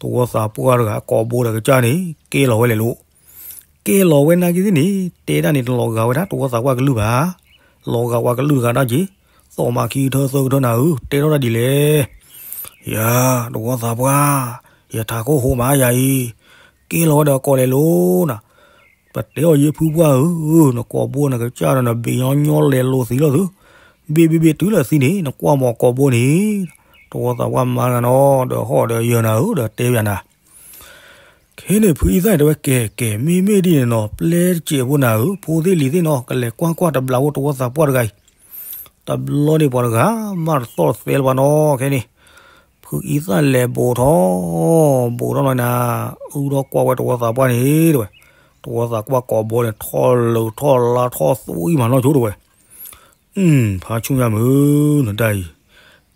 တဝီသးပှၢ်တဂၤအကိာ်ဘိဒီးကစၢ်န့ၣ် ကဲလီၤဝဲလဲၣ်လိၤ. ကဲလီၤဝဲနာ်က့သ့ၣ်န့ၣ် တဲဒၣ်န့ၣ် တလီၤဂာ်ဝဲဒၣ်တဝီသးပှၢ်ကလုၢ်ဘၣ်. လီၤဂာ်ပှၤကလုၢ်တဂၤဒၣ်က့ၤ, သီၣ်မးခံကထၢသၢကထၢနၤဧၢ, တဲထီၣ်ဒၣ်ဒ်လဲၣ်. ယၤ, တဝီသးပှၢ်, ယထးခိၣ်ဟိးမးယၤအံၤ, ကဲလီၤဝဲဒီးအကိာ်လဲၣ်လိၤနၤ. ပတဲအီၤယဲဖုပှၢ်ဧၢ, နကိာ်ဘိနကစၢ်ဒီးနဘ့ၣ်ညီညီလဲၤလိၤသံလီၤသု. ဘ့ၣ်ဘ့ၣ်ဘ့ၣ်တုၤလၢသံန့ၣ် နကွၢ်မီၤကိာ်ဘိန့ၣ်. တဝီသးပှၢ်မါတဂၤနီၤ ဒီးဟီၣ်ဒီးယၢၤနၤဧၢ ဒီးတဲဘၣ်နၤ ခဲန့ၣ်ဖုအံသၣ်တဲဝဲ ကဲကဲ မ့မ့ၢ်ဒ်န့ၣ်နီၤ ပျဲတစဲးဖိနၤဧၢ, ဖိသ့ၣ်လံၤသ့ၣ်နီၤ ကလဲၤကွၢ်ကွၢ်တဘျီဖိတဝီသးပှၢ်တဂၤအံၤ. တဘျီန့ၣ်ပှၤတဂၤ မးတသီၣ်တသဲလၢၤဘၣ်နီၤ ခဲန့ၣ်. ဖုအံသၣ်လဲၤဘူးထီၣ် ဘူးထီၣ်လီၤနၤ, အုၣ်ထီၣ်ကွၢ်ဝဲတဝီသးပှၢ်န့ၣ် တဲဝဲ, တဝီသးပှၢ်ကိာ်ဘိန့ၣ် ထီၣ်လၢထီၣ်လါထီၣ်သွံမးနီၤဆိတဲဝဲ. ဖါဆူညါမုၢ် နတၢ်အံၤ,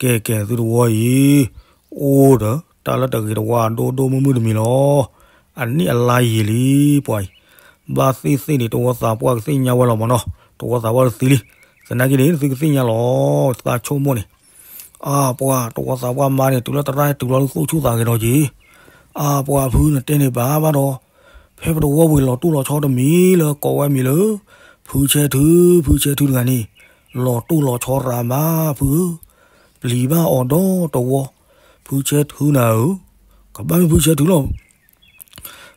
ကဲကဲသုတဝီအံၤ, အိၣ်ဒီး တၢ်လၢတဂ့ၤတဝါအဒိဒိၣ်မုၢ်မုၢ်တမံၤလီၤ. အနံၣ်အလါယံာ်လံ ပှၤအံၤ, ဘၣ်သ့ၣ်သ့ၣ်န့ၣ် တဝီသးပှၢ်ကသ့ၣ်ညါဝဲလီၤမးနီၤ, တဝီသးပှၢ်တသံလံ. သနာ်က့န့ၣ် သုကသ့ၣ်ညါလီၤ, သးဆိကမိၣ်န့ၣ် အါပှၤ တဝီသးပှၢ်မါန့ၣ် တုၤလၢသရၣ်ဟဲတုၤလီၤလၢသူၣ်ဆူၣ်သးဂဲၤဒီးက့ၤ, အါပှၤဖုနတဲန့ၣ်ဘၣ်ဘၣ်ဒီး, ဖဲပတဝီဝံၤလီၤတိၢ်လီၤဆီတမံၤလၢကိးဝဲမံၤလၢ ဖုဆဲထု ဖုဆဲထုတဂၤန့ၣ်, လီၤတိၢ်လီၤဆီရၤမးဖုဧၢ, ပျံၤဘၣ်အီၤဒီတဝီ, ဖုဆဲထုနၤဧၢ, ကဘၣ်မ့ၢ်ဖုဆဲထုလီၤ.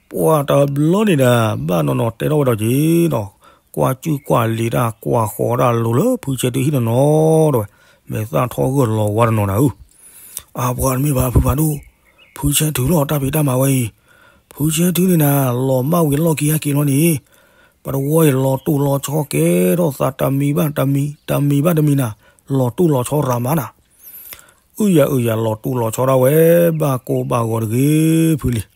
ပှၤတဘျီန့ၣ်ဒၣ် ဘၣ်နီၢ်နီၢ်တဲထီၣ်ဝဲဒီးက့ၤနီၤ, ကွၢ်ကူၣ်ကွၢ်လံၤတၢ်ကွၢ်ဃီၤတၢ်လိၤလၢဖုဆဲထုဟံၣ်နီၢ်နီၢ်တဲဝဲ, မဲာ်သၣ်ထီၣ်ဂၢၢ်လီၤဝါတနီၤနၤဧၢ, အါပှၤတမ့ၢ်ဘၣ်ဖုဖးဒိၣ်, ဖုဆဲထုလီၤတၢ်ဖံးတၢ်မၤဝဲအံၤ, ဖုဆဲထုန့ၣ်နၤ လီၤမၢ်ဝံၤလီၢ်ခံဟဲက့ၤလီၤန့ၣ်, ပတဝီအံၤလီၤတိၢ်လီၤဆီကဲထီၣ်သးတမံၤဘၣ်တမံၤ တမံၤဘၣ်တမံၤနၤ, လီၤတိၢ်လီၤဆီရၤမးနၤ အုၣ်ယၤအုၣ်ယၤလီၤတိၢ်လီၤဆီဒၣ်ဝဲ ဘၣ်ကိၢ်ဘၣ်ဂီၤတဂ့ၤ ဖုလံၤ.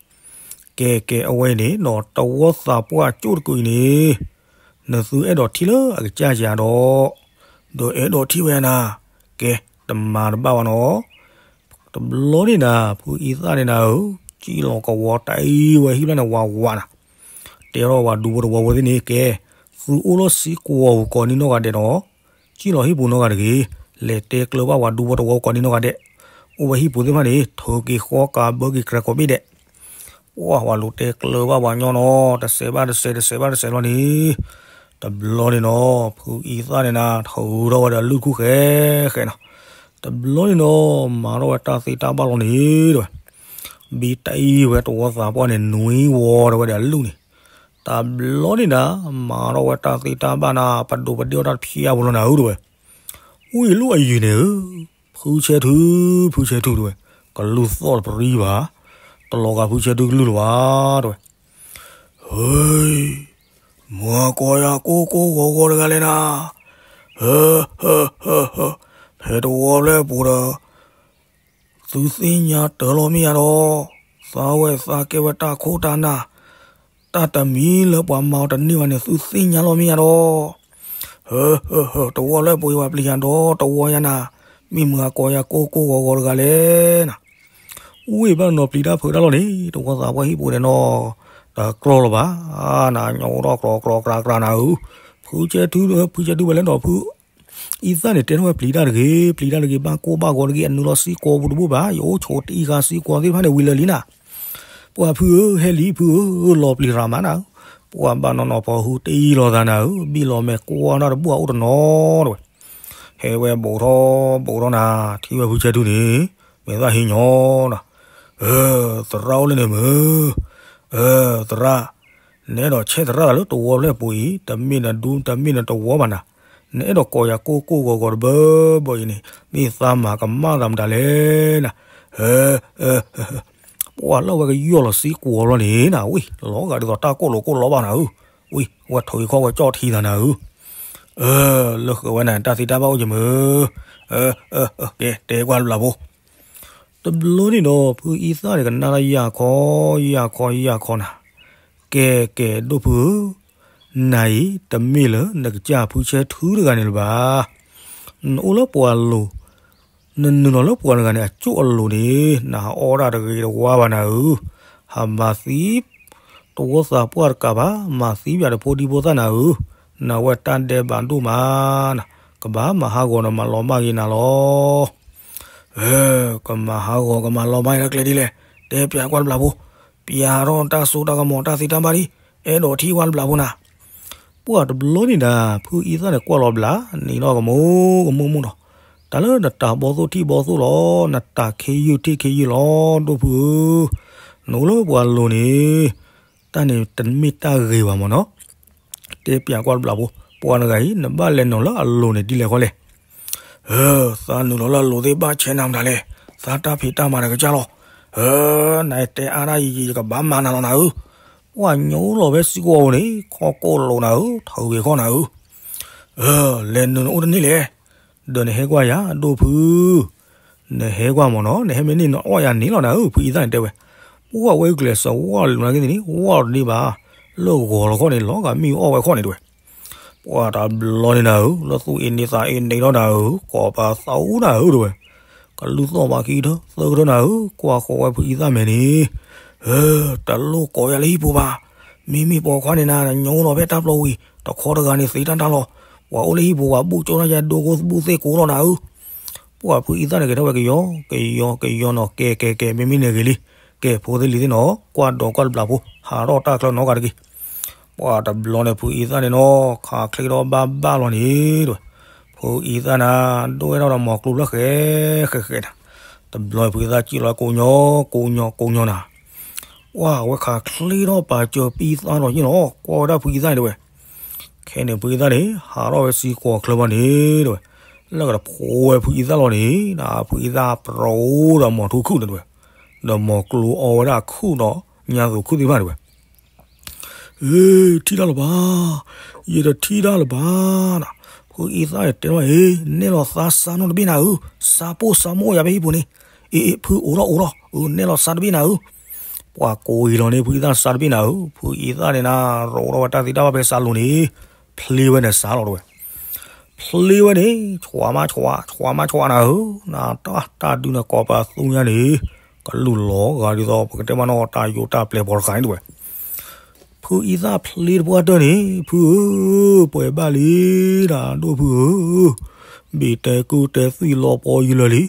ကဲကဲအဝဲအံၤန့ၣ်နီၤ တဝီသးပှၢ်ကၠိၣ်တကုာ်အံၤန့ၣ်, နသုအဲၣ်ဒိးထံၣ်လၢအကစၢ်ယၤဒီး, ဒီးအဲၣ်ဒိးထံၣ်ဝဲနၤ, ကဲ, တမၤတဘၣ်ဘၣ်နီၤ. တဘျီန့ၣ်နၤ ဖုအံသၣ်န့ၣ်နၤဧၢ, စံၣ်လီၤကဝီၤတၢ်အံၤဝဲဟံၣ်ဖျၢၣ်န့ၣ်ဝးဝးနၤ, တဲထီၣ်ပှၤဒူဖိတဝီဖိသ့ၣ်န့ၣ် ကဲ, သုအိၣ်လီၤစံးကွီၢ်ပူၤကိးနံၤနီၢ်ဂၤဒဲးနီၤ, စံၣ်လီၤဟံၣ်ပူၤနီၢ်ဂၤတဂ့ၤ, လဲၤတဲကျၢၤဘၣ်ပှၤဒူဖိတဝီကိးနံၤနီၢ်ဂၤဒဲး, အိၣ်ဝဲဟံၣ်ပူၤသ့ၣ်တဖၣ်န့ၣ် ထုးက့ၤဃီကးဘၢက့ၤကြၢးကိးဘ့ၣ်ဒဲး. ပှၤ ပှၤလူၤတဲကျၢၤဘၣ်ပှၤညီနီၤ တစဲးဘၣ်တစဲး တစဲးဘၣ်တစဲးလီၤန့ၣ်, တဘျီန့ၣ်နီၤ ဖုအံသၣ်န့ၣ်နၤ ထုးထီၣ်ဝဲဒီးလုၢ်ခိၣ်ဃဲဃဲနီၤ, တဘျီန့ၣ်နီၤ မၤထီၣ်ဝဲတၢ်သ့တၢ်ဘၣ်လီၤန့ၣ်တဲဝဲ, ဘံတအံၤဝဲတဝီသးပှၢ်န့ၣ် နွံဝီဒီးဝဲဒီးအလုၢ်န့ၣ်, တဘျီန့ၣ်နၤ မၤထီၣ်ဝဲတၢ်သ့တၢ်ဘၣ်နၤ ပဒိးပဒ့ၣ်အီၣ်တၢ်တဖျါဖိလီၤနၤဧၢတဲဝဲ, ဝံၤလီၤအယံၤန့ၣ်ဧၢ, ဖုဆဲထု, ဖုဆဲထုတဲဝဲ, ကလုၢ်သီၣ်တပရံဘၣ်, တလီၤဂာ်ဖုဆဲထုကလုၢ်လၢၤဘၣ်တဲဝဲ, ဟ့, မ့ၢ်ကိးယၤကိၢ်ကိၢ်ဂီၤဂီၤတဂၤလဲၣ်နၤ, ဟၢ, ဟၢ, ဟၢ, ဟၢ, ဖဲတဝီဖျၢၣ်ပူၤဒီး သုသ့ၣ်ညါတၢ်လီၤမ့ၢ်ယါဒီး, သးဝဲသးကဲဝဲတၢ်ခိၣ်တၢ်နၢ်, တၢ်တမံၤလၢပှၤမၤအီၤတန့ၢ်ဘၣ်န့ၣ် သုသ့ၣ်ညါလီၤမ့ၢ်ယါဒီး, ဟၢ, ဟၢ, ဟၢ, တဝီလၢပှဲၤဝဲပျံၤယၤဒီးတဝီယါနၤ, မ့ၢ်မ့ၢ်အကိးယၤကိၢ်ကိၢ်ဂီၤဂီၤတဂၤလဲၣ်နၤ, ဝံၤဘၣ်နီၤပျံၤတၢ်ဖုးတၢ်လီၤန့ၣ် တဝီသးပှၢ်ဟံၣ်ပူၤဒီးနီၤ, တကြၢးလၢၤဘၣ်, နၤညီအိၣ်ထီၣ်ကြၢးကြၢးကြၢးကြၢးနၤဧၢ, ဖုဆဲထု, ဖုဆဲထုဝဲလဲၣ်ဒီးဖု အံသၣ်န့ၣ်တဲထီၣ်ဝဲပျံၤတၢ်တဂ့ၤ, ပျံၤတၢ်တဂ့ၤ, ဘၣ်ကိၢ်ဘၣ်ဂီၤတဂ့ၤ, အနုာ်လီၤစ့ကိးပူၤတဘိဘၣ်, ယအိၣ်ဆိးတအံဃာ်စ့ကိးသ့ၣ်တဖၣ်န့ၣ် ဝံၤလၢာ်လံနၤ. ပှၤဖုဧၢ, ဟဲလံဖုဧၢ, လီၤပျံၤရၤမးနၤဧၢ, ပှၤဘၣ်နီၢ်နီၢ်ဖီဟူတအံလီၤသးနၤဧၢ, ဘံၣ်လီၤမဲာ်ကွၢ်တၢ်တဘူၣ်အအိၣ်တနီၤတဝဲ. ဟဲဝဲဘူးထီၣ်ဘူးထီၣ်နၤ, ထံၣ်ဝဲဖုဆဲထူန့ၣ်, မ့ၢ်သၣ်ဟ့ညီနၤ, သရၣ်အိၣ်လၢန့ၣ်မုၢ်, သရၣ် နအဲၣ်ဒိးဆဲးသရၣ်သးလၢတဝီဖျၢၣ်ပူၤအံၤ, တမ့ၢ်နဒူ တမ့ၢ်နတဝီဘၣ်နၤ, နအဲၣ်ဒိးကိးယၤကိၢ်ကိၢ်ဂီၤဂီၤတဘၢဘၢအံၤန့ၣ်, မ့ၢ်သးမၤကမၣ်သးမတၤလဲၣ်နၤ. ပှၤလၢအဝဲကယီၢ်လီၤစ့ကိးလီၤန့ၣ်နၤ, ဝံၤ လီၤဂာ်ဒ်သိးတၢ်ကိၢ်လိာ်ကိၢ်လီဘၣ်နၤဧၢ, ဝံၤ ဝဲထိးအံၤခီၣ်ဝဲကၠီၣ်ထံသးနၤဧၢ, လၢဃုာ်ဝဲန့ၣ် တၢ်သ့တၢ်ဘၣ်အိၣ်ယမုၢ်, ကဲတဲကွၢ်တဘျီဖိ တဘျီန့ၣ်ဒီး ဖုအံသၣ်န့ၣ်ကနၣ်တၢ်ယၢ်ခီ ယၢ်ခီ ယၢ်ခီနၤ, ကဲကဲဒိၣ်ဖုဧၢ, နၤအံၤတမ့ၢ်လၢနကစၢ်ဖုဆဲထူတဂၤန့ၣ်လၢၤဘၣ်. နအိၣ်လၢပှၤလိၤ, နနုာ်လီၤလၢပှၤတဂၤန့ၣ် အကၠိၣ်အလိၤန့ၣ် နဟးအီၣ်ဒၣ်တဂ့ၤတဝါဘၣ်နၤဧၢ, ဟးမၤသံ တဝီသးပှၢ်တကးဘၣ်, မၤသံပၠးတဖိဒံဖိသၣ်နၤဧၢ, နဝဲတၢ်ဒဲးဘးဒိၣ်မးနၤ, ကဘၣ်မၤဟးဂီၤဒီးမၤလီၤမၢ်ဂ့ၤနၤလီၤ. ကမၤဟးဂီၤကမၤလီၤမၢ်ဂ့ၤတၢ်ကျဲဒ်လဲၣ်, တဲပၠးကွၢ်တဘျီဖိ, ပၠးထီၣ်တၢ်စိတၢ်ကမီၤတၢ်သ့တၢ်ဘၣ်ဒံး, အဲၣ်ဒိးထံၣ်ကွၢ်တဘျီဖိနၤ. ပှၤတဘျီန့ၣ်ဒၣ် ဖုအံသၣ်န့ၣ်ကွၢ်လီၤဘျး, နံၤထီၣ်ကမူကမူမူဒီး, တၢ်လၢနတၢ်ဘီသိၣ်ထံၣ်ဘီသိၣ်လီၤ, နတၢ်ခ့ယုၢ်ထံၣ်ခ့ယုၢ်လီၤ, ဒိၣ်ဖုဧၢ, နအိၣ်လၢပှၤလိၤန့ၣ် တၢ်န့ၣ်တမ့ၢ်တၢ်ဂ့ၤဘၣ်မ့ၢ်နီၤ, တဲပၠးကွၢ်တဘျီဖိ, ပှၤတဂၤအံၤ နဘၣ်လဲၤနုာ်လၢအလိၤန့ၣ်ဒ်လဲၣ်ဃီလဲၣ်. သးနုာ်လီၤလၢအလိၤသ့ၣ်ဘၣ်ဆဲးနၤမတၤလဲၣ်, သးတၢ်ဖံးတၢ်မၤတကစၢ်လီၤ. နတဲအါဒၣ်ယံာ်ယံာ် ယကဘၣ်မၤနၤလီၤနၤဧၢ, ပှၤညိလီၤဖဲစ့ၢ်ကီးအအိၣ်န့ၣ် ခီၣ်ကိၢ်လိာ်နၤဧၢ, ထၢဝံၤခီၣ်နၤဧၢ, လဲၤနုာ်နအိၣ်တန့ၢ်လဲၣ်, ဒီးနဟဲကွၢ်ယၤ ဒိၣ်ဖု နဟဲကွၢ်မ့ၢ်နီၤ, နဟဲမ့ၢ်န့ၢ်နအီၣ်ယၤန့ၣ်လီၤနၤဧၢ, ဖုအံသၣ်န့ၣ်တဲဝဲ, ပှၤဝဲဂုာ်ကျဲးစၢးဝီလိာ်နၤက့န့ၣ် ဝီတန့ၢ်ဘၣ်, လၢဂီၤလီၤခီၣ်န့ၣ် လီၤဂာ်မ့ၣ်အူအီၣ်ဝဲခီၣ်န့ၣ်တဲဝဲ, ပှၤတဘျီန့ၣ်နၤဧၢ, လၢသူၣ်အ့န့သးအ့န့ထီၣ်နၤဧၢ, ကိးပသူနၤဧၢတဲဝဲ, ကလူၢ်သီၣ်ဘၣ်ခံကထၢသၢကထၢနၤဧၢ, ကွၢ်ဃီၤဝဲဖုအံသၣ်မဲာ်န့ၣ် တလိၣ်ကိးယၤလၢဟံၣ်ပူၤဘၣ်, မ့မ့ၢ်ပိာ်ခွါန့ၣ်နၤ ညိလီၤဖဲတၢ်ပျီဝံၤ တခီတဂၤန့ၣ်သ့တၢ်တၢ်လီၤ, ပှၤအိၣ်လၢဟံၣ်ပူၤ ပှၤဘူၣ်ကၠိနၢ်ယၤဒိကိသဘူၣ်သ့ၣ်ကိးလီၤနၤဧၢ, ပှၤဖုအံသၣ်န့ၣ်ကဲထီၣ်ဝဲကယီကယီကယီနီၤ, ကဲကဲကဲ မ့မ့ၢ်န့ၣ်ဂ့ၤလံ, ကဲဖိသ့ၣ်လံၤသ့ၣ်နီၤ, ကွၢ်ဒီးကွၢ်တဘျီဖိ ဟးထီၣ်တၢ်ချၢနီတဂၤတက့ၢ်. ပှၤတဘျီန့ၣ် ဖုအံသၣ်န့ၣ်နီၤ ခးချ့ထီၣ်ဘၣ်ဘၣ်လီၤန့ၣ်တဲဝဲ, ဖုအံသၣ်နၤ ဒိၣ်ဝဲထီၣ်ဒီးမီၤကျိၤဖျၢၣ်ဃဲဃဲဃဲနၤ, တဘျီဖုအံသၣ်စံၣ်လီၤကိညိကိညိကိညိနၤ ပှၤဝဲခးချ့ထီၣ်ပာ်စၢၤပံသါထီၣ်ယ့ၣ်လီၤ, ကွၢ်ဝဲဒၣ်ဖုအံသၣ်န့ၣ်တဲဝဲ, ခဲန့ၣ်ဖုအံသၣ်န့ၣ် ဟးထီၣ်ဝဲစ့ၢ်ကီးချၢဘၣ်န့ၣ်တဲဝဲ, လၢကတဖိဝဲဖုအံသၣ်လီၤန့ၣ် ဖုအံသၣ်ပြိဒီးမီၤထူခုၣ်န့ၣ်တဲဝဲ, ဒီးမီၤကျိၤအီဝဲဒၣ်ခုၣ်ဒီးညါသူးခုၣ်သ့ၣ်တဖၣ်တဲဝဲ ထံၣ်တၢ်လၢၤဘၣ်, ယတထံၣ်တၢ်လၢၤဘၣ်နၤ, ဖုအံသၣ်န့ၣ်တဲထီၣ်အံၤ နဲၣ်လီၤသးစၢ်နီတဘ့ၣ်နၤဧၢ, စၢ်ပိၢ်စၢ်မိၢ်အိၣ်ယၤဖဲဟံၣ်ပူၤန့ၣ်, အ့ ဖုအိၣ်ထီၣ်အိၣ်ထီၣ်, နဲၣ်လီၤစၢ်တဘ့ၣ်နၤဧၢ, ပှၤကိးအံၤလီၤန့ၣ် ဖုအံသၣ်စၢ်တဘ့ၣ်နၤဧၢ, ဖုအံသၣ်န့ၣ်နၤ ရိးထီၣ်ဝဲတၢ်သ့တၢ်ဘၣ်ဖဲစၢ်လိၤန့ၣ်, ဖျ့ဝဲန့ၣ်စၢ်လီၤတဲဝဲ ဖျ့ဝဲန့ၣ် ဆွးမးဆွး ဆွးမးဆွးနၤဧၢ, နတၢ်ဒုးန့ၣ်ကိးပသူညါန့ၣ်, ကလူၢ်လီၤဂာ်ဒ်သိး ပကတဲမးနီၤ တၢ်ယိးတၢ်ပျဲၢ်ဖီတဃာ်န့ၣ်တဲဝဲ, ဖုအံသၣ်ဖျ့တပှၢ်တၢၢ်န့ၣ် ဖုဧၢ, ပှဲၤဘၣ်လံနၤ ဒိၣ်ဖုဧၢ, ဘ့ၣ်တဲကုၢ်တဲသွံၣ်လီၤပီၤယံာ်လၢာ်လံ,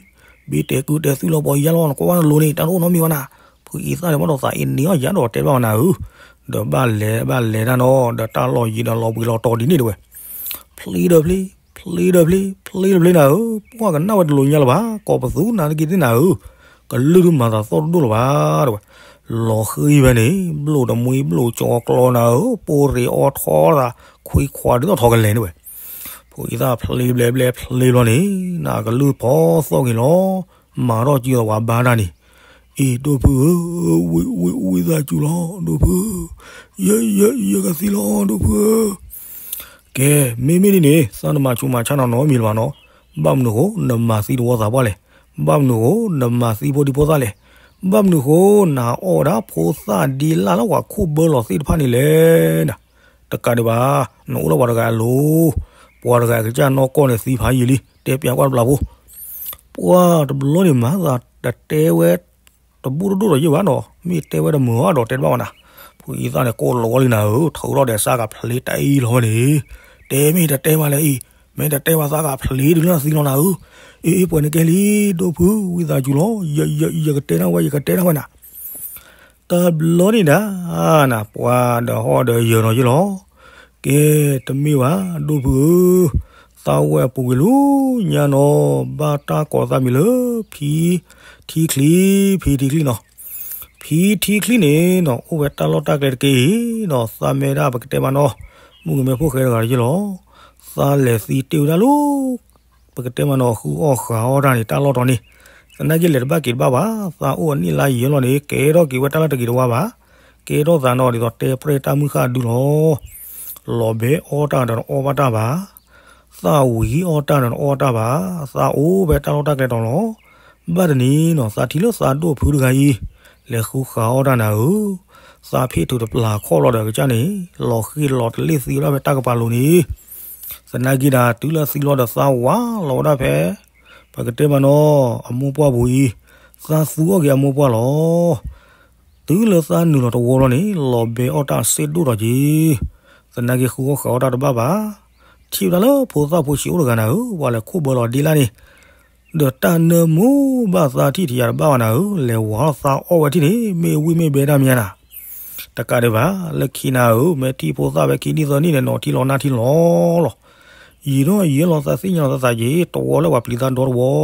ဘ့ၣ်တဲကုၢ်တဲသွံၣ်လီၤပီၤယံာ်လီၤ နကွၢ်ဝဲနလိၤန့ၣ် တၢ်တအိၣ်နီတမံၤဘၣ်နၤ, ဖုအံသၣ်န့ၣ်ဘၣ်ဒီးသးအ့န့အီၣ်ယၤဒီးတဲဘၣ်နၤဧၢ, ဒီးဘၣ်လဲၤဘၣ်လဲၤတၢ်နီၤ ဒီးတၢ်လီၢ်ယံၤဒီးလီၤဘှံးလီၤတီၤဒ်န့ၣ်တဲဝဲ ဖျ့ဒီးဖျ့, ဖျ့ဒီးဖျ့, ဖျ့ဒီးဖျ့နၤဧၢ, ပှၤကနၣ်ဝဲတလိၤညါလၢၤဘၣ်, ကိးပသူနၤတက့ၢ်သ့ၣ်နၤဧၢ, ကလုၢ်ဒုးမၤသးသီၣ်တဒိၣ်လၢၤဘၣ်တဲဝဲ, လီၤဃံဝဲန့ၣ် ဘျိၣ်တမှံဘျိၣ်ကၠီကျီနၤဧၢ, ပိၢ်ရ့ၤအီထီသး ခွံခွးဒ်သိးထီကလဲၤန့ၣ်ဝဲ, ဖုအံသၣ်ဖျ့ဘျဲဘျဲဖျ့ဘျီန့ၣ် နကလုၢ်ဖီသီၣ်က့ၤလီၤ, မၤထီၣ်ကံသးပှၤဘါတၢ်န့ၣ်, အ့ ဒိၣ်ဖုဧၢ, ဝံသးစူၤလီၤ ဒိၣ်ဖုဧၢ, ယဲ ယဲ ယကသံလီၤ ဒိၣ်ဖုဧၢ ကဲ, မ့မ့ၢ်ဒ်န့ၣ် သးနမၤဆူးမၤဆါနီၤနီတမံၤလၢၤဘၣ်နီၤ, ဘၣ်မနုၤအဃိ နမၤသံတဝီသးပှၢ်လဲၣ်, ဘၣ်မနုၤအဃိ နမၤသံဖိဒံဖိသၣ်လဲၣ်, ဘၣ်မနုၤအဃိ နအီၣ်ဝဲဒၣ်ဖိသၣ်ဒ့လၣ်လၢပှၤခိၣ်ဘၢလီၤသ့ၣ်တဖၣ်န့ၣ်လဲၣ်, တကးဒံးဘၣ်, နအိၣ်လၢပှၤတဂၤအလိၤ, ပှၤတဂၤအကစၢ်နီၢ်ကီၢ်န့ၣ်သံဖးယံာ်လံ, တဲပၠးကွၢ်တဘျီဖိ ပှၤတဘျီန့ၣ်မၤသးတတဲဝဲ တဘူၣ်တဒိၣ်ဒီးယဲၢ်ဘၣ်နီၤ, မ့ၢ်တဲဝဲတမုာ်အီၤဒီးတဲတဘၣ်ဘၣ်နၤ, ဖုအံသၣ်န့ၣ်ကိၢ်လီၤဝဲလံနၤဧၢ, ထုးထီၣ်ဒဲးစၢ်ကဖျ့တအံၤလီၤဝဲန့ၣ်, တဲမ့ၢ်တတဲမးလၢအံၤ, မ့ၢ်တတဲဘၣ်သးကဖျ့ဒုးလၢသံလီၤနၤဧၢ, အ့ၣ် ပှဲၤန့ၣ်ကဲလံ, ဒိၣ်ဖု ဝံသးစူၤလီၤ, ယကတဲနၢ်ဝဲ ယကတဲနၢ်ဝဲနၤ, တဘျီန့ၣ်ဒၣ် နပှၤဒီးဟီၣ်ဒီးယၢၤနီၤယ့ၢ်လီၤ, ကဲ တမ့ၢ်ဘၣ် ဒိၣ်ဖုဧၢ, သးဝဲအပူၤကွံာ်လၢညါနီၤ, ဘၣ်တၢ်ကိးသးမံၤလၢ ဖံထံချံ, ဖံထံချံနီၤ, ဖံထံချံန့ၣ်နီၤ အိၣ်ဝဲတၢ်လီၢ်တၢ်ကျဲတက့ၢ်နီၤ, သးမ့ၢ်ဒၣ်ပကတဲမးနီၤ, မုၣ်ကမဲဖိဃဲတဂၤတယ့ၢ်လီၤ, သးလဲၤသံတ့ၢ်ဝဲဒၣ်လၢ ပကတဲမးနီၤ ဃုအီၣ်ဃုအီၣ်တၢ်န့ၣ် တၢ်လီၢ်တီၤန့ၣ်, သနာ်က့လဲၤတဘၣ်က့ၤတဘၣ်ဘၣ်, သးအိၣ်အနံၣ်လါယံာ်လီၤန့ၣ် ကဲထီၣ်က့ၤဝဲတၢ်လၢတဂ့ၤတဝါဘၣ်, ကဲထီၣ်သးနီၤဒ်သိးတဲပြဲၢ်တၢ်မုၢ်ဃၢ်ဒုလီၤ, လီၤဘဲအီၣ်တၢ်ဒီးနအီၣ်ဘၣ်တၢ်ဘၣ်, သးဝံၤအီၣ်တၢ်ဒီးနအီၣ်တၢ်ဘၣ်, သးအိၣ်ဖဲတၢ်လီၢ်တၢ်ကျဲတီၤလီၤ, ဘၣ်တနံၤနီၤ သးထံၣ်လၢသးဒိၣ်ဖုတဂၤအံၤ, လဲၤဃုဃုအီၣ်တၢ်နၤဧၢ, သးဖ့ၣ်ထူးတပျၢ်ခီၣ်လီၤဒီးကစၢ်န့ၣ်, လီၤဃံၤလီၤတလ့ၣ်သံဝဲဒၣ်ဖဲတၢ်ကပၤလိၤန့ၣ်, သနာ်က့ဒၣ် တုၤလၢသံလီၤဒီးသးဝးလီၤဝဲဒၣ်ဖဲ ပကတဲမးနီၤ အမိၢ်ပှၢ်ပူၤအံၤ, သးသူအီၣ်က့ၤအမိၢ်ပှၢ်လီၤ, တုၤလၢသးနုာ်လီၤတဝီလီၤန့ၣ် လီၤဘဲအီၣ်တၢ်စ့ဒိၣ်ထီၣ်က့ၤ, သနာ်က့ဃုအီၣ်ဃုအီၣ်တၢ်တဘၣ်ဘၣ်, ထံၣ်ဝဲဒၣ်လၢဖိသၣ်ဖိဆံးအိၣ်တဂၤနၤဧၢ, ပှၤလဲၤခိၣ်ဘၢလီၤဒ့လၢ်န့ၣ်, ဒီးတၢ်နၢမူဘၣ်သးထံၣ်ထံၣ်ယၤတဘၣ်ဘၣ်နၤဧၢ, လဲၤဝးထီၣ်သးအီၣ်ဝဲထံၣ်န့ၣ် မ့ၢ်ဝံၣ်မ့ၢ်ဘဲတၢ်မံၤနၤ, တကးဒံးဘၣ် လၢခံနၤဧၢ, မ့ၢ်ထံၣ်ဖိသၣ်ဖဲခံနံၣ်သၢနံၣ်န့ၣ် နီၤထံလီၤနၢ်ထံလီၤလီၤ, ယံာ်ထီၣ်ယံာ်လီၤသးသ့ၣ်ညါလီၤသးသးက့ၤ တဝီလၢပှၤပျံၤသး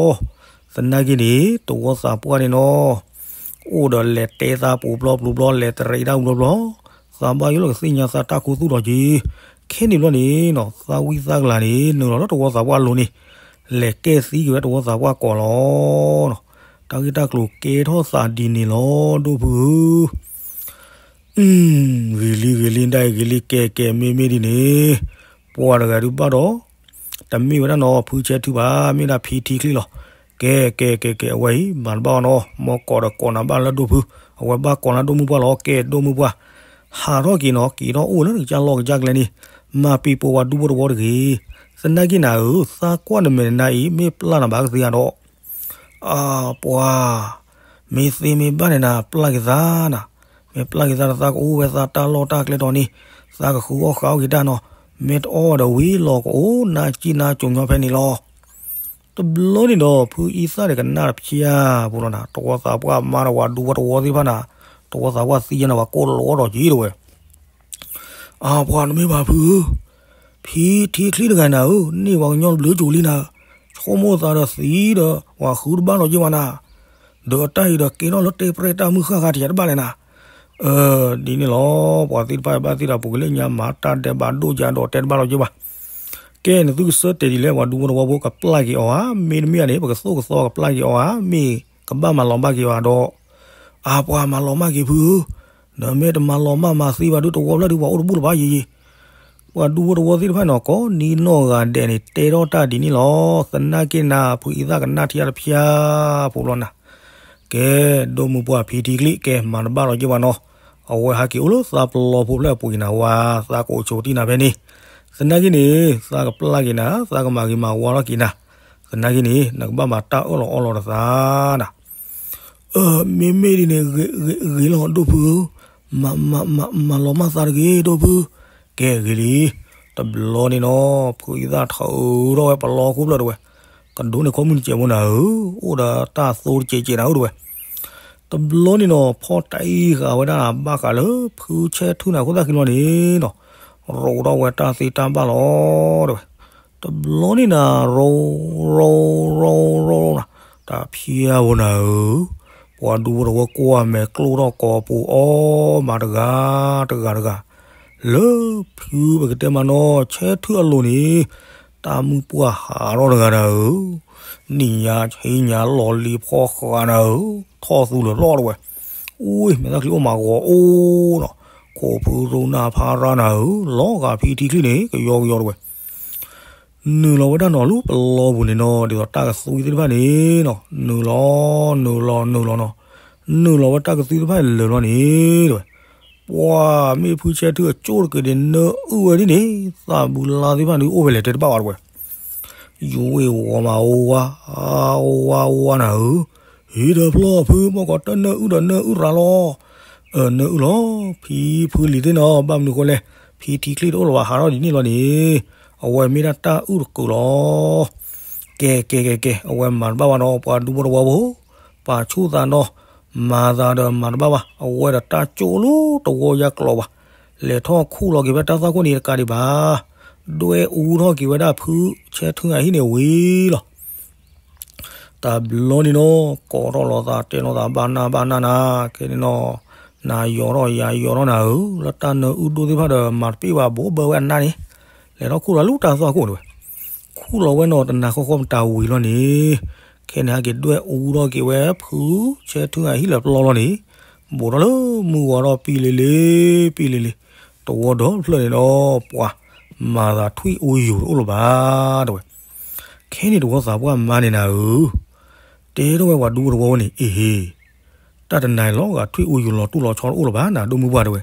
ဒီတဝီ, သနာ်က့န့ၣ် တဝီသးပှၢ်န့ၣ်နီၤ, အိၣ်ဒီးလဲၤတဲသးပူၤဘျီပျူၤဘျီ လဲၤတရံးဒၣ်ပူၤဘျီဘျီ, သးဘၣ်ယိၣ်လၢကသ့ၣ်ညါသးတၢ်ခူသူၣ်ထီၣ်က့ၤ, ခဲန့ၣ်ဘျီန့ၣ်နီၤ သးဝံၣ်သးကလၤန့ၣ် နုာ်လီၤလၢတဝီသးပှၢ်အလိၤန့ၣ်, လဲၤကဲသံက့ၤဝဲတဝီသးပှၢ်ကိးလီၤ, တၢ်ဂ့ၢ်တၢ်ကျိၤကဲထီၣ်သးဒ်န့ၣ်လီၤ ဒိၣ်ဖုဧၢ ဂ့ၤလံ ဂ့ၤလံ ဒၣ်အံၤဂ့ၤလံ ကဲကဲ မ့မ့ၢ်ဒ်န့ၣ်, ပှၤတဂၤဒုးဘၣ်ဒီး, တမ့ၢ်ဝဲဒၣ်နီၤ ဖုဆဲးထုဘၣ် မ့ၢ်ဒၣ်ဖံထံချံလီၤ, ကဲကဲကဲကဲ အဝဲအံၤ မၤတဘၣ်အီၤနီၤ မ်ကိးဒီးကိးနၤဘၣ်လၢဒိၣ်ဖု, အဝဲဘၣ်ကိးနၤဒိၣ်မုၢ်ပှၢ်လီၤ ကဲဒိၣ်မုၢ်ပှၢ်, ဟးထီၣ်က့ၤနီၤ က့ၤထီၣ်အိၣ်လၢနကစၢ်လီၢ်ကစၢ်ကျဲန့ၣ်, မၤပံၤပိာ်ဝဲဒူဖိတဝီတဂ့ၤ, သနာ်က့နၤဧၢ သးကွၢ်နမဲာ်နနါအံၤ မ့ၢ်ပျၢ်နၤဘၣ်ကသ့ဧါဒီး အပှၤ, မ့ၢ်သ့မ့ၢ်ဘၣ်န့ၣ်နၤ ပျၢ်က့ၤသးနၤ, မ့ၢ်ပျၢ်က့ၤသးဒီးသးကအိၣ်ဝဲသးတၢ်လီၢ်တၢ်ကျဲတီၤန့ၣ်, သးကဃုအီၣ်ဃုအီၣ်က့ၤတၢ်နီၤ, မ့ၢ်တအီၣ်ဝဲဒီးဝံၤလီၤ ကအိၣ်နါကံၣ်နါကိၤညီဖဲန့ၣ်လီၤ. တဘျီန့ၣ်ဒီး ဖုအံသၣ်န့ၣ်ကနၣ်တဖျၢၣ်ဖိလီၤနၤ, တဝီသးပှၢ်မါဒီးဝၤဒူဖိတဝီသ့ၣ်တဖၣ်နၤ, တဝီသးပှၢ်သံယဲနၤ ပှၤကိးလီၤဒီးက့ၤတဝဲ အပှၤတမ့ၢ်ဘၣ်ဖုဧၢ, ဖံထံချံတဂၤနၤဧၢ, န့ၢ်ပှၤကညီတဘျုးကၠိလံနၤ, ဆိကမိၣ်သးဒီးသံဒီး ပှၤဃုတဘၣ်လီၤက့ၤဘၣ်နၤ, ဒီးတၢ်အံၤဒီးကဲထီၣ်လၢတဲပြဲၢ်တၢ်မုၢ်ဃၢ်ဃါထံးတဘၣ်လဲၣ်နၤ, ဒ်န့ၣ်လီၤ, ပှၤသ့ၣ်တဖၣ်ဘၣ်သ့ၣ်ဒီးပူၤကလၢညါမၤတၢ်ဒဲးဘးဒိၣ်ယၤဒီးတဲတဘၣ်လီၤက့ၤဘၣ်, ကဲ နသုကဆၢတဲာ်ဒ်လဲၣ် ပှၤဒူဖိတဝီဖိကပျၢ်က့ၤအီၤဧါ, မ့တမ့ၢ်ဧါန့ၣ် ပကသိၣ်ကသီကပျၢ်က့ၤအီၤဧါ, မ့ၢ်ကဘၣ်မၤလီၤမၢ်က့ၤအီၤဧါဒီး အပှၤမၤလီၤမၢ်က့ၤဖုဧၢ, ဒီးမ့ၢ်တမၤလီၤမၢ်မၤသံဘၣ်ဒုးတဝီဖျၢၣ်ဒုးပှၤအိၣ်တဘူၣ်လၢၤဘၣ်ယံၤယံၤ, ပှၤဒူဖိတဝီသ့ၣ်တဖၣ်န့ၣ် ကိးနံၤနီၢ်ဂၤဒဲးန့ၣ် တဲထီၣ်တၢ်ဒ်န့ၣ်လီၤ, သနာ်က့နၤ ဖုအံသၣ်ကနၣ်ထံအါတဖျၢၣ်ဖိလီၤနၤ, ကဲ ဒိၣ်မုၢ်ပှၢ်ဖံထံချံ ကဲမၤတဘၣ်လီၤက့ၤဘၣ်နီၤ, အဝဲဟးက့ၤအိၣ်လၢသးပလီၢ်ဖိဖျၢၣ်အပူၤအံၤနၤဝဲ, သးကအိၣ်ဆိးတံၢ်နၤဖဲန့ၣ်, သနာ်က့န့ၣ် သးကပျၢ်က့ၤနၤ သးကမၤဂ့ၤမၤဝါထီၣ်က့ၤနၤ, သနာ်က့န့ၣ် နကဘၣ်မၤတၢ်အၢၣ်လီၤအီလီၤဒီးသးနၤ မ့မ့ၢ်ဒ်န့ၣ် ဂ့ၤလီၤဒိၣ်ဖုဧၢ, မၤလီၤမၢ်သးတဂ့ၤဒိၣ်ဖု, ကဲဂ့ၤလံ, တဘျီန့ၣ်နီၤ ဖုအံသၣ်ထုးထီၣ်ဝဲပလီၢ်ခိၣ်ဖျၢၣ်တဝဲ, ကဒိးန့ၢ်ခီမုၢ်တစဲးဖိနၤဧၢ, အိၣ်ဒီးတၢ်သိတစဲးစဲးနၤဧၢတဝဲ, တဘျီန့ၣ်နီၤ ဖီၣ်တၢ်အံၤဃာ်ဝဲဒၣ်ဘၣ်ဃးလၢ ဖုဆဲးထုနၤခိၣ်သၣ်ခံလီၤန့ၣ်နီၤ, ရိးထီၣ်ဝဲတၢ်သ့တၢ်ဘၣ်လီၤတဝဲ, တဘျီန့ၣ်နၤ ရိ ရိ ရိ ရိ နၤ, တၢ်ဖျါဝဲနၤဧၢ, ပှၤဒူဖိတဝီကွၢ်မဲာ်ကျိထီၣ်ကိးပူၤအီၣ်မးတဂၤ တဂၤတဂၤ, လၢဖုပကတဲမးနီၤ ဆဲးထုအလိၤန့ၣ်, တၢ်မုၢ်ပှၢ်ဟးထီၣ်တဂၤနၤဧၢ, နံၣ်ညါဟံးညါလီၤလံၤဖီဃာ်နၤဧၢ, ထီၣ်သူလၢာ်လီၤတဝဲ, အူၣ် မဲာ်သၣ်ချံအိၣ်မးဂီၤအိၣ်နီၤ, ခိၣ်ဖုရိနၢ်ဖးရၢနၤဧၢ, လီၤဂာ်ဖံထံချံန့ၣ် ကယီကယီတဝဲ နုာ်လီၤဝဲဒၣ်နီၤလၢပလီၢ်ပူၤန့ၣ်နီၤ ဒ်သိးတၢ်ကသွံသ့ၣ်တဖၣ်န့ၣ်နီၤ နုာ်လီၤ နုာ်လီၤ နုာ်လီၤနီၤ, နုာ်လီၤဝဲတၢ်ကသွံသ့ၣ်တဖၣ်လၢာ်လီၤန့ၣ်တဝဲ, ပှၤမ့ၢ်ဖုဆဲးထုအကၠိၣ်တက့ၢ်န့ၣ် နၢအုၣ်ဝဲဒ်န့ၣ် သးဘူးလါသ့ၣ်တဖၣ်န့ၣ် အိၣ်ဝဲလဲၣ်တဲတဘၣ်ဝဲတဝဲ ယဝ့ၢ်ဝီမးအိၣ်ဝါ အိၣ်ဝါအိၣ်ဝါနၤဧၢ, ဟံးဒီးဖျီၣ်ဖု မ့ၢ်ကီးတၢ်နၢအုၣ်ဒီးနၢအုၣ်ရၤလီၤ, နၢအုၣ်လီၤ, ဖံဖုလံၤသ့ၣ်နီၤ ဘၣ်မနုၤဃိလဲၣ်, ဖံထံချံတအိၣ်လၢၤဘၣ် ဟးထီၣ်ဒ်န့ၣ်လီၤန့ၣ်, အဝဲမ့ၢ်ဒၣ်တၢ်အုၣ်တကုာ်လီၤ. ကဲ ကဲ ကဲ ကဲ အဝဲမၤတဘၣ်ဘၣ်နီၤ ပှၤဒူဖိတဝီဖိ, ပာ်ဆူၣ်သးနီၤ, မၤသးဒီးမၤတဘၣ်ဘၣ်, အဝဲဒီးတၢ်ကၠိလၢတဝီယါကျိၤဘၣ်, လဲၤထီၣ်ခူၣ်လီၤက့ၤဝဲတၢ်သွၣ်ခိၣ်န့ၣ်တကးဒံးဘၣ်, ဒွဲၣ်အူထီၣ်က့ၤဝဲဒၣ်ဖုဆဲထူအဟံၣ်န့ၣ်ဝံၤလီၤ. တဘျီန့ၣ်နီၤ ကိးထီၣ်လီၤသး တဲလိာ်သး ဘၣ်နၢ်ဘၣ်နၢ်နၤ, ခဲန့ၣ်နီၤ နၤယီၤထီၣ်ယၤယီၤထီၣ်နၤဧၢ, လၢတၢ်နၢအုၣ်ဒိၣ်သ့ၣ်တဖၣ်ဒီး မၤတပ့ၢ်ဘၣ် ဘိးဘၢဝဲအနၢ်န့ၣ်, လဲၤထီၣ်ခူၣ်လီၤလၢတၢ်သွၣ်ခိၣ်န့ၣ်ဝဲ, ခူၣ်လီၤဝဲနီၤ တနၤဃီဃီမတၤဝံၤလီၤန့ၣ်, ခဲန့ၣ်ဟဲက့ၤဒွဲၣ်အူထီၣ်က့ၤဝဲဖုဆဲထူအဟံၣ်လၢပျီလီၤန့ၣ်, ဘူးထီၣ်လၢမုၢ်ဝါထီၣ်ပံလ့လ့ ပံလ့လ့, တဝီဒီဖျၢၣ်န့ၣ်ဒီး ပှၤမၤသးထွံၣ်အူယိာ်တအိၣ်လၢၤဘၣ် တဲဝဲ. ခဲန့ၣ်တဝီသးပှၢ်မါန့ၣ်နၤဧၢ, တဲထီၣ်ဝဲပှၤဒူဖိတဝီဝဲန့ၣ် အ့ဟ့, တၢ်တနၤအံၤလီၤဂာ်ထွံၣ်အူယိာ်လီၤတူၢ်လီၤဆီတအိၣ်လၢၤဘၣ်နၤ ဒိၣ်မုၢ်ပှၢ်တဲဝဲ.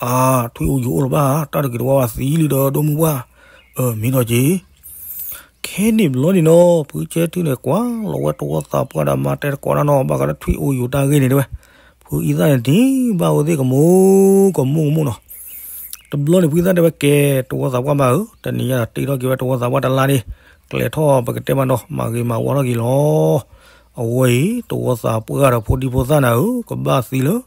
အါ, ထွံၣ်အူယိာ်အိၣ်လၢၤဘၣ်, တၢ်တဂ့ၤတဝါဘၣ်သံလံဒီးဒိၣ်မုၢ်ပှၢ်, အၢ မ့ၢ်ဒီးက့ၤ ခဲန့ၣ်ဘျီန့ၣ်နီၤ ဖုဆဲထူန့ၣ် ကွၢ်လီၤဝဲတဝီသးပှၢ်ဒီးမါတဲတကိးတၢ်နီၤ ဘၣ်ဃးလၢထွံၣ်အူယိာ်တၢ်ဂ့ၢ်န့ၣ်တဲဝဲ, ဖုအံသၣ်န့ၣ် ဒ့ဘၣ်ဝဲသ့ၣ်ကမူၣ်ကမူၣ်ကမူၣ်နီၤ. တဘျီန့ၣ်ဖုအံသၣ်တဲဝဲ ကဲ တဝီသးပှၢ်မါဧၢ, တနံၤညါဒီးတ့ထီၣ်က့ၤဝဲတဝီသးပှၢ်တလါန့ၣ်, ကျဲၤထီၣ်ပကတဲမးနီၤ မၤဂ့ၤမၤဝါထီၣ်က့ၤလီၤ. အဝဲအံၤ တဝီသးပှၢ်ဒီးဖိဒံဖိသၣ်နၤဧၢ, ကဘၣ်သံလၢ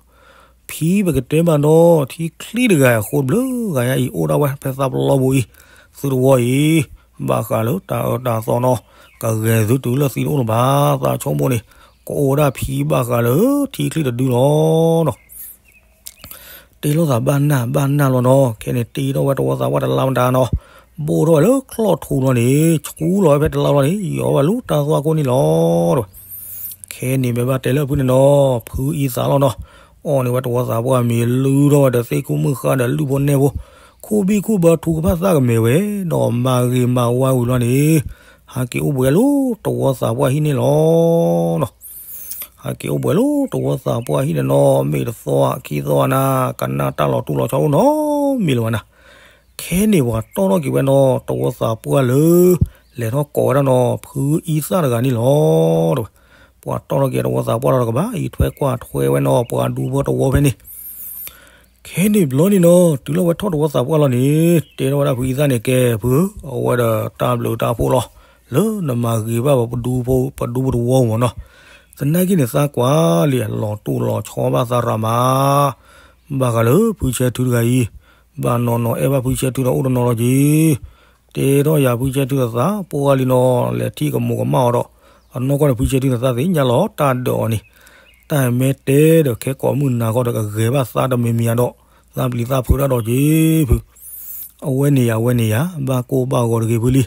ဖံပကတဲမးနီၤ ထံချံတဂၤအဃိတဘျုးဂၤညါအံၤ အိၣ်ဒၣ်ဝဲဖဲသးပလီပူၤအံၤ သုတဝီအံၤ, ဘၣ်ဃးလၢတၢ်အၢတၢ်သီနီၤ ကဂဲၤသုတုၤလၢသံတအိၣ်လၢၤဘၣ်, သးဆိကမိၣ်န့ၣ် ကအိၣ်ဝဲဒၣ်ဖံဘၣ်ဃးလၢထံချံတဒုလီၤနီၤ. တ့လိာ်သးဘၣ်နၢ်ဘၣ်နၢ်လီၤနီၤ, ခဲန့ၣ်တ့ထီၣ်ဝဲတဝီသးပှၢ်တလါမတၤနီၤ, ဘိၣ်ထီၣ်ဝဲလၢချီၣ်ထူလီၤန့ၣ် ဆူလီၤဝဲဖဲတလါလီၤန့ၣ် ယီၤဝဲလၢတၢ်သွၣ်ခိၣ်န့ၣ်လီၤတဲဝဲ. ခဲန့ၣ်မ့ၢ်ဘၣ်တဲလၢအဖုန့ၣ်နီၤ ဖုအံသၣ်လီၤနီၤ, အီၣ်န့ၢ်ဝဲတဝီသးပှၢ်မ့ၤ လုၢ်ထီၣ်ဝဲဒီးသ့ၣ်ခိၣ်မုၣ်ဃၢ်ဒီးလုၢ်ဖိနဲၣ်ဖိ, ခိၣ်ဘံၣ်ခိၣ်ဘၢထူကဖၣ်သၣ်ကမဲာ်ဝဲ, ဒီးမၤဂ့ၤမၤဝါဝံၤလီၤန့ၣ် ဟးက့ၤအိၣ်ဘှံးလၢတဝီသးပှၢ်ဟံၣ်န့ၣ်လီၤနီၤ. ဟးက့ၤအိၣ်ဘှံးလၢတဝီသးပှၢ်ဟံၣ်န့ၣ်နီၤ မ့ၢ်တသီအခံသီအနၤ ကနၣ်တၢ်လီၤတူၢ်လီၤဆီအိၣ်နီတမံၤလၢၤဘၣ်နၤ. ခဲန့ၣ်ပှၤတီၣ်ထီၣ်က့ၤဝဲနီၤ တဝီသးပှၢ်လၢ လဲၤထီၣ်ကိးဝဲဒၣ်နီၤ ဖုအံသၣ်တဂၤန့ၣ်လီၤ တဲဝဲ. ပှၤတီၣ်ထီၣ်က့ၤတဝီသးပှၢ်လီၤတကဘၣ် အံးထွဲကွၢ်ထွဲဝဲနီၤ ပှၤဒူဖိတဝီဖဲန့ၣ်. ခဲန့ၣ်ဘျီန့ၣ်နီၤ တုၤလၢဝဲထီၣ်တဝီသးပှၢ်လီၤန့ၣ် တဲထီၣ်ဝဲဒၣ်ဖုအံသၣ်န့ၣ် ကဲ ဖုဧၢ, အဝဲဒီးတၢ်ဘျုးတၢ်ဖှိၣ်လီၤ လၢနမၤဂ့ၤဘၣ်ပဒူဖိ ပဒူဖိတဝီမ့ၢ်နီၤ. သနာ်က့န့ၣ် သးကွၢ်လံ အလီၤတူၢ်လီၤဆီဘၣ်သးရၤမး ဘၣ်ဃးလၢဖုဆဲထူတဂၤအံၤ ဘၣ်နီၢ်နီၢ်အဲၣ်ဘၣ်ဖုဆဲထူဒီးအိၣ်တနီၤလီၤက့ၤ တဲထီၣ်ယၤဖုဆဲထူဒီးသးပှၢ်လံနီၤ လဲၤထံၣ်ကမူးကမၣ်အီၤဒီး အနီၢ်ကီၢ်န့ၣ် ဖုဆဲထူန့ၣ်သးသ့ၣ်ညါလီၤတၢ်ဒၢးအီၤန့ၣ် တၢ်မ့ၢ်တဲဒီးခဲကိးမုၢ်နၤဃီဒီးကဂဲၤဘၣ်သးတမံၤမံၤဧါဒီး သးပျံၤသးဖုးတၢ်ဒီးက့ၤဖု အဝဲန့ၣ်ယၤ အဝဲန့ၣ်ယၤ ဘၣ်ကိၢ်ဘၣ်ဂီၤတဂ့ၤဖုလံ.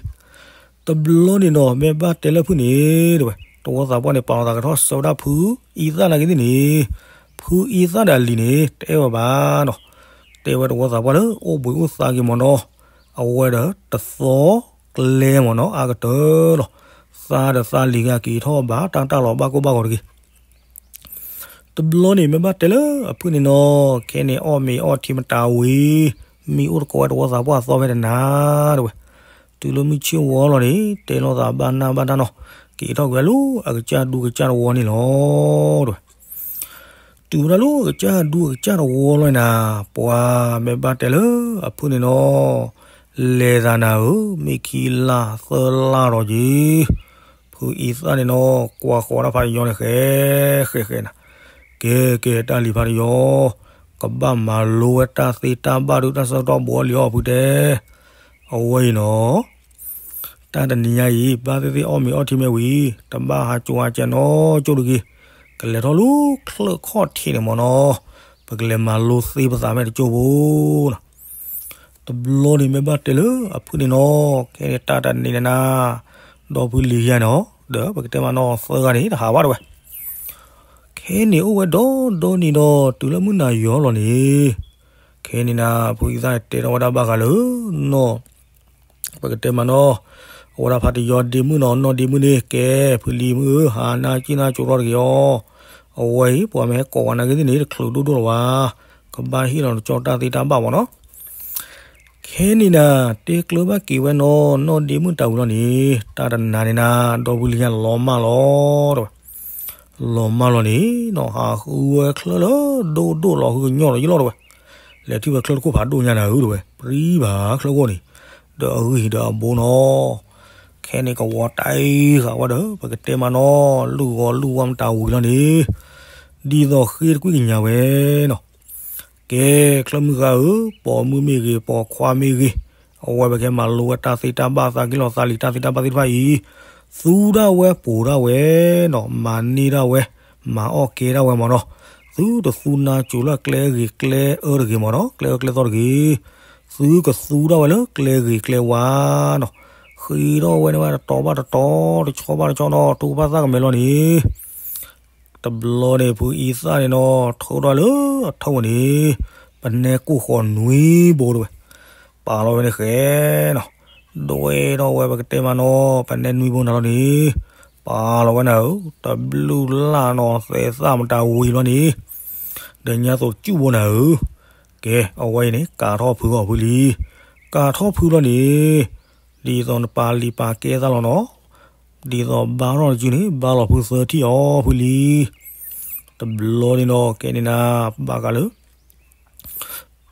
တဘျီန့ၣ်နီၤ မ့ၢ်ဘၣ်တဲလၢဖုန့ၣ် တဲဝဲ တဝီသးပှၢ်န့ၣ် ပာ်လီၤသးကထီၣ်ဆၢဝဲဒၣ်ဖုအံသၣ်နာ်က့ၤသ့ၣ်န့ၣ် ဖုအံသၣ်ဒီးအလံၤန့ၣ် တအဲၣ်ဝဲဘၣ်နီၤ. တဲဝဲတဝီသးပှၢ်လၢအိၣ်ဘှံးအိၣ်သါက့ၤမ့ၢ်နီၤ အဝဲဒီးတသီကျဲမ့ၢ်နီၤ အါကတၢၢ်လီၤ. သးဒီးသးလံၤဂၤက့ၤထီၣ်ဘၣ်တၢ်တၢ်လီၤဘၣ်ကိၢ်ဘၣ်ဂီၤတဂ့ၤ တဘျီန့ၣ် မ့ၢ်ဘၣ်တဲလၢအဖုန့ၣ်နီၤ ခဲန့ၣ်အီၣ်မ့ၤအီထံမတၤဝံၤ မံအိၣ်တကိးဝဲတဝီသးပှၢ်အသီဖဲတနၤတဲဝဲ. တုၤလၢမုၢ်ဆ့ၣ်ဝီလီၤန့ၣ် တဲလိာ်သးဘၣ်နၢ်ဘၣ်နၢ်နီၤ က့ၤထီၣ်ကွံာ်ဝဲလၢအကစၢ်ဒူကစၢ်တဝီန့ၣ်လီၤတဲဝဲ. တုၤဝဲဒၣ်လၢအကစၢ်ဒူအကစၢ်တဝီလီၤနၤ ပှၤမ့ၢ်ဘၣ်တဲလၢအဖုန့ၣ်နီၤ လဲၤသးနၤဧၢ မ့ၢ်ခံလါသၢလါဒီးက့ၤ ဖုအံသၣ်န့ၣ်နီၤ ကွၢ်ဃီၤဒၣ်ဖးတယီန့ၣ် ဃဲဃဲဃဲနၤ, ကဲကဲတၢ်လံၤဖးတယီ ကဘၣ်မၤလိဝဲတၢ်သ့တၢ်ဘၣ်ဒုးတၢ်ဆၢကတီၢ်ဘူးအီၤလံအီၤဖုတဲ, အဝဲအံၤနီၤ တၢ်တနံၤညါအံၤ ဘၣ်သ့ၣ်သ့ၣ်အီၣ်မ့ၤအီထံမ့ၢ်ဝံၤ တဘၣ်ဟးကၠိဟးကၠဲနီၤကၠိတဂ့ၤ, ကလဲၤထီၣ်လၢချၢၣ်ခီၣ်ထံးန့ၣ်မ့ၢ်နီၤ, ပကလဲၤမၤလိသ့ပသးမဲာ်တကၠိဖိနီၤ. တဘျီန့ၣ်မ့ၢ်ဘၣ်တဲလၢအဖုန့ၣ်နီၤ, ခဲန့ၣ်တၢ်တနံၤန့ၣ်နၤ, ဒီဖုလံၤယါန့ၣ်, ဒီးပကတဲမးနီၤသၢဂၤန့ၣ် တဟးဘၣ်တဝဲ, ခဲန့ၣ်အိၣ်ဝဲဒီဒီနံၤဒီး တုၤလၢမုၢ်နၤယီၤလီၤန့ၣ်, ခဲန့ၣ်နၤ ဖုအံသၣ်န့ၣ်တဲထီၣ်ဝဲဒၣ်ဘၣ်ဃးလၢနီၤ ပကတဲမးနီၤ, အဝဲဒၣ်ဖးတယီဒ့မုၣ်နီၤ နီၢ်ဒ့မုၣ်န့ၣ် ကဲ ဖုလံၤမုၣ်ဧၢ, ဟးနါကံၣ်နါကၠိထီၣ်တဂ့ၤအီၤ, အဝဲအံၤ ပှၤမ့ၢ်ကိးဝဲနာ်က့သ့ၣ်န့ၣ် တချုးဒိၣ်ဒိၣ်လၢၤဘၣ်, ကဘၣ်ဟ့ၣ်လီၤနကၠီတၢ်သ့တၢ်ဘၣ်မးနီၤ. ခဲန့ၣ်နၤ တဲကျၢၤဘၣ်က့ၤဝဲနီၤ နီၢ်ဒ့မုၣ်တၢ်ဝံၤလီၤန့ၣ်, တၢ်တနၤန့ၣ်နၤ ဒီဖုလံၤယါလီၤမၢ်လီၤတဝဲ လီၤမၢ်လီၤန့ၣ်နီၤ ဟးဃုဝဲချၢၣ်လၢဒိၣ်ဒိၣ်လီၤဃုကညီလီၤယလီၤတဝဲ, လဲၤထံၣ်ဝဲချၢၣ်တခိၣ်ဖးဒိၣ်ညါနၤဧၢတဝဲ, ပြံဘၣ်ချၢၣ်ခိၣ်န့ၣ်, ဒီးအဂံၢ်ဒီးအဘိနီၤ, ခဲန့ၣ်ကဝီၤတၢ်အံၤဃာ်ဝဲဒီး ပကတဲမးနီၤ လုၢ်ဂီၤလုၢ်ဝါမတၤဝံၤလီၤန့ၣ်, ဒ်သိးဃ့တကွံၢ်ကညးဝဲနီၤ. ကဲ, ချၢၣ်မုၢ်ဃါဧၢ, ပိာ်မုၣ်မ့ၢ်ဂ့ၤ, ပိာ်ခွါမ့ၢ်ဂ့ၤ, အဝဲပကဟဲမၤလိဝဲတၢ်သ့တၢ်ဘၣ် သးက့ၢ်လီၤသးလံာ်တၢ်သ့တၢ်ဘၣ်သ့ၣ်တဖၣ်အံၤ, သူဒၣ်ဝဲပိာ်ဒၣ်ဝဲနီၤ, မၤန့ၢ်ဒၣ်ဝဲ, မၤအီၣ်ကဲဒၣ်ဝဲမးနီၤ. သုတသူနါစိၤလၢကျဲဂ့ၤကျဲအၢတဂ့ၤမးနီၤ, ကျဲအၢကျဲသီတဂ့ၤ. သုကသူဒၣ်ဝဲလၢကျဲဂ့ၤကျဲဝါနီၤ, ဃ့ထီၣ်ဝဲန့ၣ်ဝဲတတီၤဘၣ်တတီၤ တဆီဘၣ်တဆီနီၤ တိၢ်ဘၣ်သၣ်ကမဲာ်လီၤန့ၣ်. တဘျီန့ၣ် ဖုအံသၣ်န့ၣ်နီၤ ထၢထီၣ်လၢအထၢၣ်ဝဲန့ၣ်, ပနဲကိၢ်ဃီၤနွံဘိတဝဲ, ပာ်လီၤဝဲန့ၣ်ဃဲနီၤ, ဒွဲထီၣ်ဝဲပကတဲမးနီၤ ပနဲနွံဘိနၤလီၤန့ၣ်, ပာ်လီၤဝဲနၤဧၢ, တဘျုးလၢ်နီၤ သဲးသၣ်မတၤဝံၤလီၤန့ၣ်, ဒီးညါသိးတစူၣ်ဘိနၤဧၢ. ကဲ, အဝဲအံၤန့ၣ် ကၤထီၣ်ဖုအီၤဖုလံ, ကၤထီၣ်ဖုလီၤန့ၣ်, ဒ်သိးနပာ်လံာ်ပာ်ကဲသၣ်လီၤနီၤ, ဒ်သိးဘါထီၣ်နစုန့ၣ် ဘါလီၤဖုသၢထံၣ်အီၤဖုလံ. တဘျီန့ၣ်နီၤ ကဲန့ၣ်နၤ ဘၣ်ဃးလၢ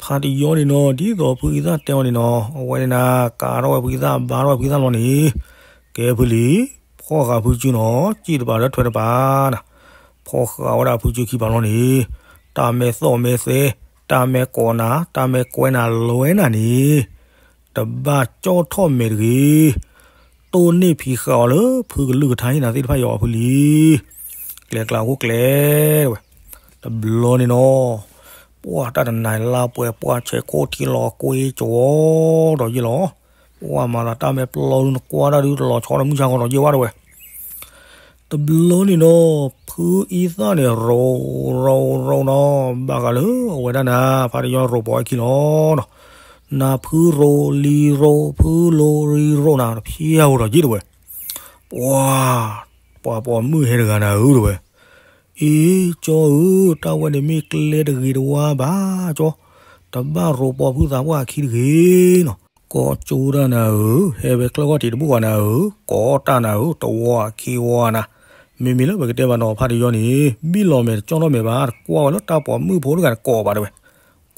ဖါတယီန့ၣ်နီၤ ဒ်သိးဖုအံသၣ်တဲအီၤန့ၣ်နီၤ အဝဲန့ၣ်နၤ ကၤထီၣ်ဝဲဖုအံသၣ် ဘါထီၣ်ဝဲဖုအံသၣ်လီၤန့ၣ်, ကဲဖုလံ, ဖီၣ်ဃာ်ဖုစုနီၤ စံၣ်တပၤလၢထွဲတပၤနၤ, ဖီၣ်ဃာ်ဝဲဒၣ်ဖုစုခံပၤလီၤန့ၣ်, တၢ်မဲာ်သီၣ်မဲာ်သဲ, တၢ်မဲာ်ကိးနၤ, တၢ်မဲာ်ကွဲနၤလွဲနၤန့ၣ် တဘၣ်ကၠီၣ်ထီၣ်မဲာ်တဂ့ၤ, တိၢ်န့ၢ်ဖံးဃာ်အီၤလၢဖုကလုၢ်ကထါဟ့ၣ်နၤသ့ၣ်တဖၣ်အံၤအီၤဖုလံ. ကျဲကျါအိၣ်ကျဲဝဲ, တဘျီန့ၣ်နီၤ, ပှၢ်တၢ်တနၤလါပှဲၤ ပှၢ်ဆဲးခိၣ်ထံလီၤကွ့ကဝီၤဒီးယ့ၢ်လီၤ, ပှၢ်မၤသးတၢ်မဲာ်ပျီဒုနကွၢ်တၢ်ဒုတလီၤဆီတမုၢ်ဆါဃီဒီးယ့ၢ်ဝဲတဝဲ တဘျီန့ၣ်နီၤ ဖုအံသၣ်န့ၣ် ရိၤရိၤရိၤနီၤ ဘၣ်ဃးလၢအဝဲဒၣ်နၤ ဖါတယီရိၤပိာ်ဝဲခံလီၤနီၤ, နၤဖုရိၤလံၤရိၤ ဖုလိၤရံၤရိၤနၤ တဖျၢၣ်ဧိၤဒီးယ့ၢ်တဝဲ, ပှၤ, ပှၤပိာ်မုၣ်ဟဲတဂၤနၤဧၢတဝဲ, အ့ၣ် ကၠီဧၢ, တၢ်ဝဲန့ၣ်မ့ၢ်ကျဲတဂ့ၤတဝါဘၣ်ကၠီ, တဘၣ်ရိၤပိာ်ဖုသးပှၢ်အခံတဂ့ၤနီၤ, ကိးကၠိဒၣ်နၤဧၢ, ဟဲဝဲကျၢၢ်ဂီၢ်တံၤတဘူၣ်ဘၣ်နၤဧၢ, ကိးတၢ်နၤဧၢ, တဝီအခံဝီနၤ, မ့မ့ၢ်လၢပကတဲဘၣ်နီၤ ဖါတယီန့ၣ် ဘံၣ်လီၤမဲာ်တကၠီၣ်ထီၣ်မဲာ်ဘၣ် တကွၢ်ဝဲလၢတၢ်ပိာ်မုၣ်ဖိတဂၤတကိးဘၣ်တဝဲ,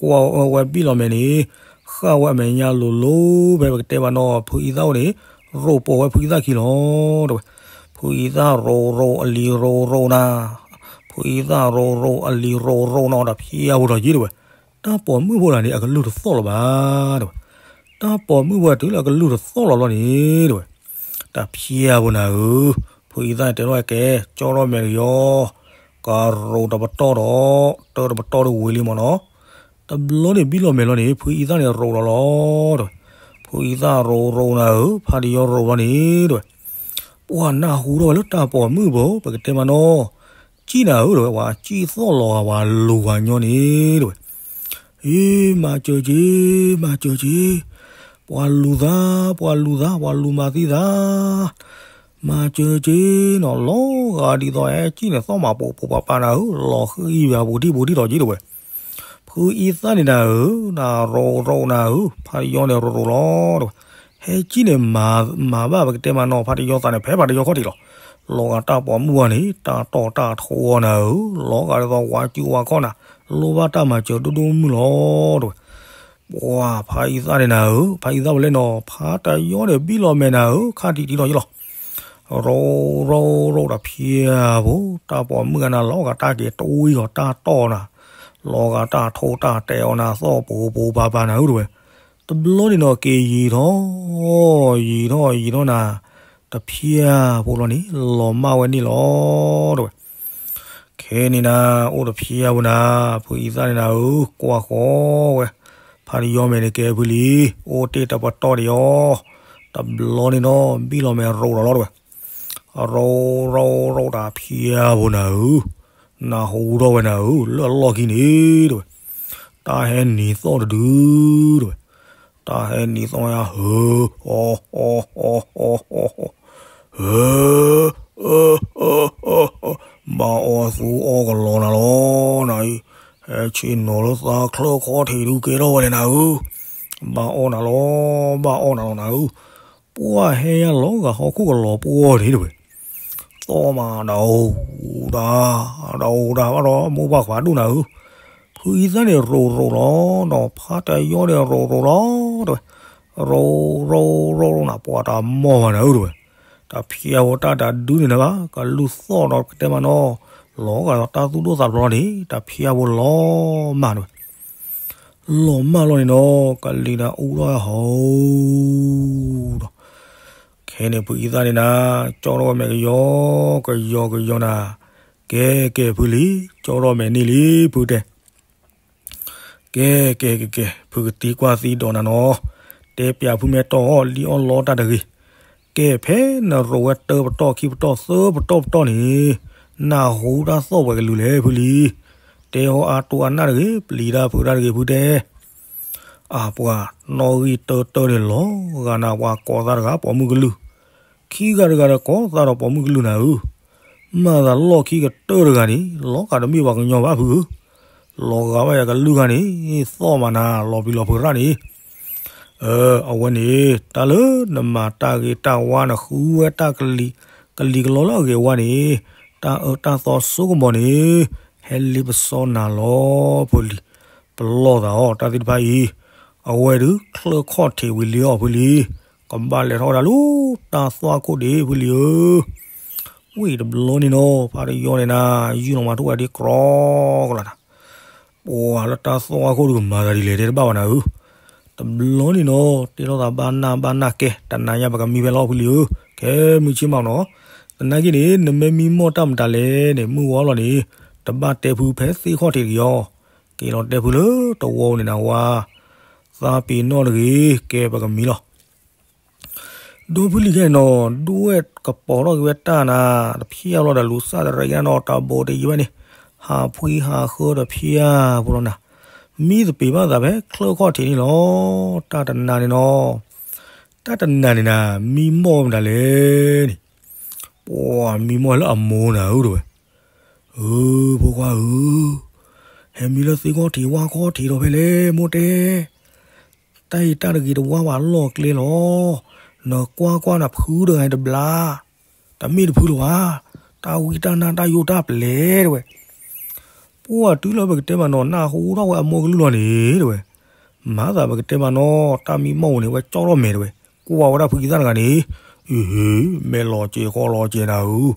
ကွၢ်ဝဲဘံၣ်လီၤမဲာ်န့ၣ် ဃၣ်ဝဲအမဲာ်ညါလိၤလိၤဖဲပကတဲဘၣ်နီၤ ဖုအံသၣ်အိၣ်န့ၣ် ရိၤပိာ်ဝဲဖုအံသၣ်ခံလီၤတဝဲ, ဖုအံသၣ်ရိၤရိၤအလံၤရိၤရိၤနၤ, ဖုအံသၣ်ရိၤရိၤအလံၤရိၤရိၤနီၤ တဖျၢၣ်ဧိၤဒီးယ့ၢ်တဝဲ, တၢ်ပိာ်မုၣ်ဖိတဂၤန့ၣ် အကလုၢ်တသီၣ်လီၤဘၣ်တဝဲ, တၢ်ပိာ်မုၣ်ဖိတဂၤတုၤလၢအကလုၢ်တသီၣ်လီၤလီၤန့ၣ်တဝဲ, တဖျၢၣ်ဧိၤနၤဧၢ, ဖုအံသၣ်န့ၣ်တဲထီၣ်ဝဲကဲ ကၠီထီၣ်မဲာ်တယီ, ကရိၤတပတီၢ်ဒီး တၢတပတီၢ်တဝံၤလံမ့ၢ်နီၤ, တဘျီန့ၣ်ဘံၣ်လီၤမဲာ်လီၤန့ၣ် ဖုအံသၣ်န့ၣ်ရိၤလီၤလီၤတဝဲ, ဖုအံသၣ်ရိၤရိၤနၤဧၢ, ဖါတယီရိၤလီၤန့ၣ်တဝဲ, ပှၤနၢ်ဟူထီၣ်ဝဲလၢတၢ်ပိာ်မုၣ်ဖိ ပကတဲမးနီၤ, ကံၣ်နၤဧၢတဝဲ ပှၤကံၣ်သီၣ်လီၤဂာ်ပှၤလူၤဂာ်ညီန့ၣ်တဝဲ, အ့ မၤစၢၤက့ၤ, မၤစၢၤက့ၤ, ပှၤလူၤသး, ပှၤလူၤသး, ပှၤလူၤမၤသံသး, မၤစၢၤက့ၤနီၤ လီၤဂာ်ဒ်သိးဟဲကံၣ်န့ၣ် သီၣ်မးပိာ်ပိာ်ပၤပၤနၤဧၢ, လီၤဃံၢ်ဘၣ်ပူၤထံၣ်ပူၤထံၣ်ဒီးက့ၤတဝဲ, ဖုအံသၣ်န့ၣ်နၤဧၢ, နၤရိၤရိၤနၤဧၢ, ဖါတယီန့ၣ်ရိၤရိၤလီၤတဝဲ, ဟဲကံၣ်န့ၣ် မၤဘၣ်ပကတဲမးနီၤ ဖါတယီသးန့ၣ် ဖဲဖါတယီခီၣ်ထံးလီၤ, လီၤဂာ်တၢ်ပိာ်မုၣ်ဝဲန့ၣ် တၢ်တီၢ်တၢ်ထိအီၤနၤဧၢ, လီၤဂာ်ဒ်သိးဝါစုဝါခီၣ်နၤ, လိၣ်ဘၣ်တၢ်မၤစၢၤဒိၣ်ဒိၣ်မုၢ်မုၢ်လီၤတဝဲ ပှၤဖါအံသၣ်န့ၣ်နၤဧၢ, ဖါအံသၣ်ဝဲလဲၣ်နီၤ, ဖါတယီန့ၣ် ဘံၣ်လီၤမဲာ်နၤဧၢ, ခါတံၢ်တံၢ်လီၤယ့ၢ်လီၤ, ရိၤရိၤရိၤဒီးဖျၢၣ်ဧိၤ, တၢ်ပိာ်မုၣ်ဂၤနၤ လီၤဂာ်တၢ်က့ၤတဝံၤဂီၤတၢ်တီၢ်နၤ, လီၤဂာ်တၢ်ထိတၢ်တဲာ်အီၤနၤ သီၣ်ပိာ်ပိာ်ပၤပၤနၤဧၢတဝဲ, တဘျီန့ၣ်နီၤ က့ၤယံာ်ထီၣ်, ယံာ်ထီၣ်ယံာ်ထီၣ်နၤ, တဖျၢၣ်ဖိလီၤန့ၣ် လီၤမၢ်ဝဲန့ၣ်လီၤတဝဲ ခဲန့ၣ်နၤ အိၣ်တဖျၢၣ်ဖိနၤ, ဖုအံသၣ်န့ၣ်နၤဧၢ, ကွၢ်ဃီဝဲ, ဖါတယီမဲာ်န့ၣ်ကဲဖုလံ, အိၣ်တ့ၢ်တပတီၢ်တယီ, တဘျီန့ၣ်နီၤ ဘံၣ်လီၤမဲာ်ရိၤလီၤလီၤတဝဲ, ရိၤရိၤရိၤတဖျၢၣ်ဖိနၤဧၢ, နၢ်ဟူထီၣ်ဝဲနၤဧၢ, လၢအလီၢ်ခံန့ၣ်တဝဲ, တၢ်ဟဲနံၤသီၣ်တဒုတဝဲ တၢ်ဟဲနံၤသီၣ်ညါ ဟၢ, ဟၢ, ဘၣ်အီၣ်သူအီၣ်ကလီနၤလီၤ, နၤအံၤ, ဟဲဆ့ၣ်နီၤလၢသးချၢခီၣ်ထံးဒုကဲထီၣ်ဝဲန့ၣ်နၤဧၢ, ဘၣ်အီၣ်နၤလီၤ, ဘၣ်အီၣ်နၤလီၤနၤဧၢ, ပှၢ်ဟဲညါလီၤဂာ်ဟီၣ်ခိၣ်ကလီၤပှီၢ်န့ၣ်တဝဲ သီၣ်မး ဒီးအိၣ်ဒၣ်, ဒီးအိၣ်ဒၣ်ဘၣ်ဒီး မိၢ်ပၢ်ခွါဒိၣ်နၤဧၢ, ဖုအံသၣ်န့ၣ်ရိၤရိၤလီၤ, ဒီးဖါတယီန့ၣ်ရိၤရိၤလီၤတဝဲ, ရိရိရိရိနၤ ပှၤတၢ်မီၢ်ဘၣ်နၤဧၢတဝဲ, တၢ်ဖၠါဖိတၢ်တဒုန့ၣ်နၤဘၣ် ကလူၢ်သီၣ်ဒီးကတဲမးနီၤ, လီၤဂာ်ဒီးတၢ်သူၣ်ဒိၣ်သးဖျိးန့ၣ် တၢ်ဖၠါဖိလီၤမၢ်တဝဲ လီၤမၢ်လီၤန့ၣ်နီၤ ကလံၤနၤအူထီၣ်ဝဲဟီဒီး ခဲန့ၣ်ဖုအံသၣ်န့ၣ်နၤ ကၠီထီၣ်ဝဲမဲာ်ကယီကယီကယီနၤ, ကဲကဲဖုလံ, ကၠီထီၣ်မဲာ်န့ၣ်လံဖုတဲ ကဲကဲကဲကဲ ဖုကသံကွၢ်သံဒိးနၤနီၤ, တဲပၠးဖုမဲာ်တီၢ်အီၣ်လံအီၣ်လီတၢ်တဂ့ၤ, ကဲဖဲနရိးဝဲတၢပတီၢ်ခံပတီၢ်သၢပတီၢ်ပတီၢ်န့ၣ်, နၢ်ဟူတၢ်သီၣ်ပှဲၤကလုာ်လဲၣ်ဖုလံ, တဲအီၣ်အါတိၢ်အနၢ်တဂ့ၤ ပျံၤတၢ်ဖုးတၢ်တဂ့ၤဖုတဲ အပှၤနီၣ်ဂံၢ်တၢတၢန့ၣ်လီၤဂာ်နၤပှၤကိးသးတဂၤပိာ်မုၣ်ကလုၢ်, ခံဂၤတဂၤဒီးကိးသးဒီးပိာ်မုၣ်ကလုၢ်နၤဧၢ, မၤသးလီၢ်ခံကတၢၢ်တဂၤန့ၣ် လီၤဂာ်တမ့ၢ်ပှၤကညီဘၣ်ဖုဧၢ, လီၤဂာ်ဘၣ်ယၤကလုၢ်ဂၤန့ၣ် သီၣ်မးနၤလီၤပျံၤလီၤဖုးရၣ်န့ၣ် အဝဲန့ၣ် တၢ်လၢနမၤတၢ်ဂ့ၤတၢ်ဝါနဃုဝဲတၢ်ကလံၤကလီလၢအဂ့ၤဝါန့ၣ်, တၢ်အၢတၢ်သီဆိကမိၣ်န့ၣ်, ဟဲလ့ပစီနၤလီၤဖုလံၤ, ပလီၢ်သးအီၤတၢ်သ့ၣ်တဖၣ်အံၤ, အဝဲဒုးချၢၣ်ခီၣ်ထံးဝံၤလံအီၤဖုလံၤ, ကဘၣ်လဲၤထီၣ်ဝဲဒၣ်လၢတၢ်သွၣ်ခိၣ်ဒံးဖုလံၤဧၢ ဝံၤတဘျီန့ၣ်နီၤ ဖးတယီန့ၣ်နၤ ယုၢ်လီၤမၤထူၣ်ဝဲဒ်ကြီကလးနၤ, ပှၤလၢတၢ်သွၣ်ခိၣ်ဒုးကမၤသးဒ်လဲၣ်တဲတဘၣ်ဘၣ်နၤဧၢ, တဘျီန့ၣ်နီၤ တဲထီၣ်သးဘၣ်နၢ်ဘၣ်နၢ်ကဲ တနၤညါပကမံဖဲလီၤဖုလံၤဧၢ, ခဲမုၢ်ဆ့ၣ်မးနီၤ, သနာ်က့န့ၣ် နမ့ၢ်မံမီၢ်တၢ်မတၤလဲၣ်န့ၣ် မုၢ်ဝါလီၤန့ၣ်, တဘၣ်တဲဖုဖဲသ့ၣ်ခီၣ်ထံးတက့ၢ်အီၤ, က့ၤလီၤတဲဖုလၢတဝီန့ၣ်နၤဝါ, သးပ့ၤနီၣ်တဂ့ၤ ကဲပကမံလီၤ ဒီဖုလံၤခဲန့ၣ်နီၤ ဒွဲၣ်ကပီၤထီၣ်က့ၤဝဲတၢ်နၤ တဖျၢၣ်လီၤဒီးလူၤစၢ်တရံးကနၣ်နီၤ တၢ်ဘိတယံၤဘၣ်န့ၣ်, ဟးဖှံဟးဃၢတဖျၢၣ်ဖိလီၤနၤ, မံသပ့ၤဘၣ်သးဖဲချၢၣ်ခီၣ်ထံးန့ၣ်လီၤ, တၢ်တနၤန့ၣ်နီၤ, တၢ်တနၤန့ၣ်နၤ မံမီၢ်မတၤလဲၣ်န့ၣ်, ပှၤမံမီၢ်လၢအမိၢ်နၤဧၢတဝဲ, ဧၢ ဖိခွါဧၢ, ဟဲမံလၢသ့ၣ်ခီၣ်ထံးဝၣ်ခီၣ်ထံးဒီးဖဲလဲၣ်မိၢ်တဲ တၢ်အံၤတၢ်တဂ့ၤတဝါဘၣ်လီၢ်ကျဲလီၤ, နကွၢ်ကွၢ်နဖုတဂၤအံၤတဘျါ, တမ့ၢ်တဖုလၢၤဘၣ်, တၢ်ဝံတၢ်နါတၢ်ယိာ်တၢ်ပျဲတဲဝဲ, ပှၤတုၤလၢပကတဲမးနီၤ နၢ်ဟူထီၣ်ဝဲအမိၢ်ကလုၢ်လီၤန့ၣ်တဲဝဲ, မၤသးပကတဲမးနီၤ တၢ်မံမီၢ်ဝဲန့ၣ် ဝဲကၠီထီၣ်မဲာ်တဲဝဲ, ကွၢ်ဝဲဒၣ်ဖုအံသၣ်တဂၤန့ၣ်, အ့ မဲာ်လီၤစဲၤဃီလီၤစဲၤနၤဧၢ,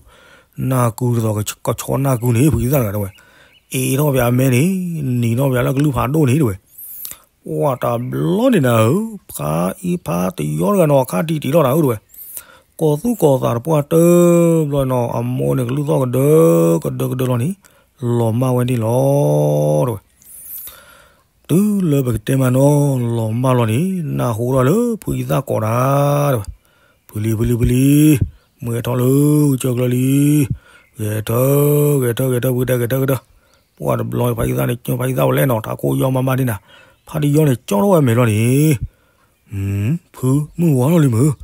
နၢ်ကုတသီၣ်ကဆီနၢ်ကုန့ၣ် ဖုအံသၣ်တဂၤတဲဝဲ, အ့ထီၣ်ပၠးအမဲန့ၣ်, နံၤထီၣ်ပၠးလၢကလုၢ်ဖးဒိၣ်န့ၣ်တဲဝဲ, ပှၤတဘျီန့ၣ်နၤဧၢ, ဖးအံဖးတယီတဂၤနီၤ အခါတံၢ်တံၢ်ထီၣ်နၤဧၢတဲဝဲ, ကိးသူၣ်ကိးသးတပှၢ်တၢၢ်ဘျီနီၤ အမိၢ်န့ၣ်ကလုၢ်သီၣ်ကဒၢကဒၢကဒၢလီၤန့ၣ်, လီၤမၢ်ဝဲန့ၣ်လီၤတဲဝဲ တုၤလၢပကတဲမးနီၤ လီၤမၢ်လီၤန့ၣ် နၢ်ဟူထီၣ်လၢဖုအံသၣ်ကိးနၤတဲဝဲ, ဖုလံ ဖုလံ ဖုလံ, မုၢ်ဂဲၤထီၣ်လၢကစၢၢ်ကျၢၢ်လံ, ဂဲၤထၢ ဂဲၤထၢ ဂဲၤထၢ ဖုတဲ ဂဲၤထၢ ဂဲၤထၢ, ပှၤတဘျီဖုအံသၣ်န့ၣ် ကၠီဖုအံသၣ်ဝဲလဲၣ်နီၤ ထးခိၣ်ယီၢ်မးမးဒ်နၤ, ဖးတယီန့ၣ် ကၠီထီၣ်ဝဲမဲာ်လီၤန့ၣ် ဖု မုၢ်ဝါလီၤလံမုၢ်,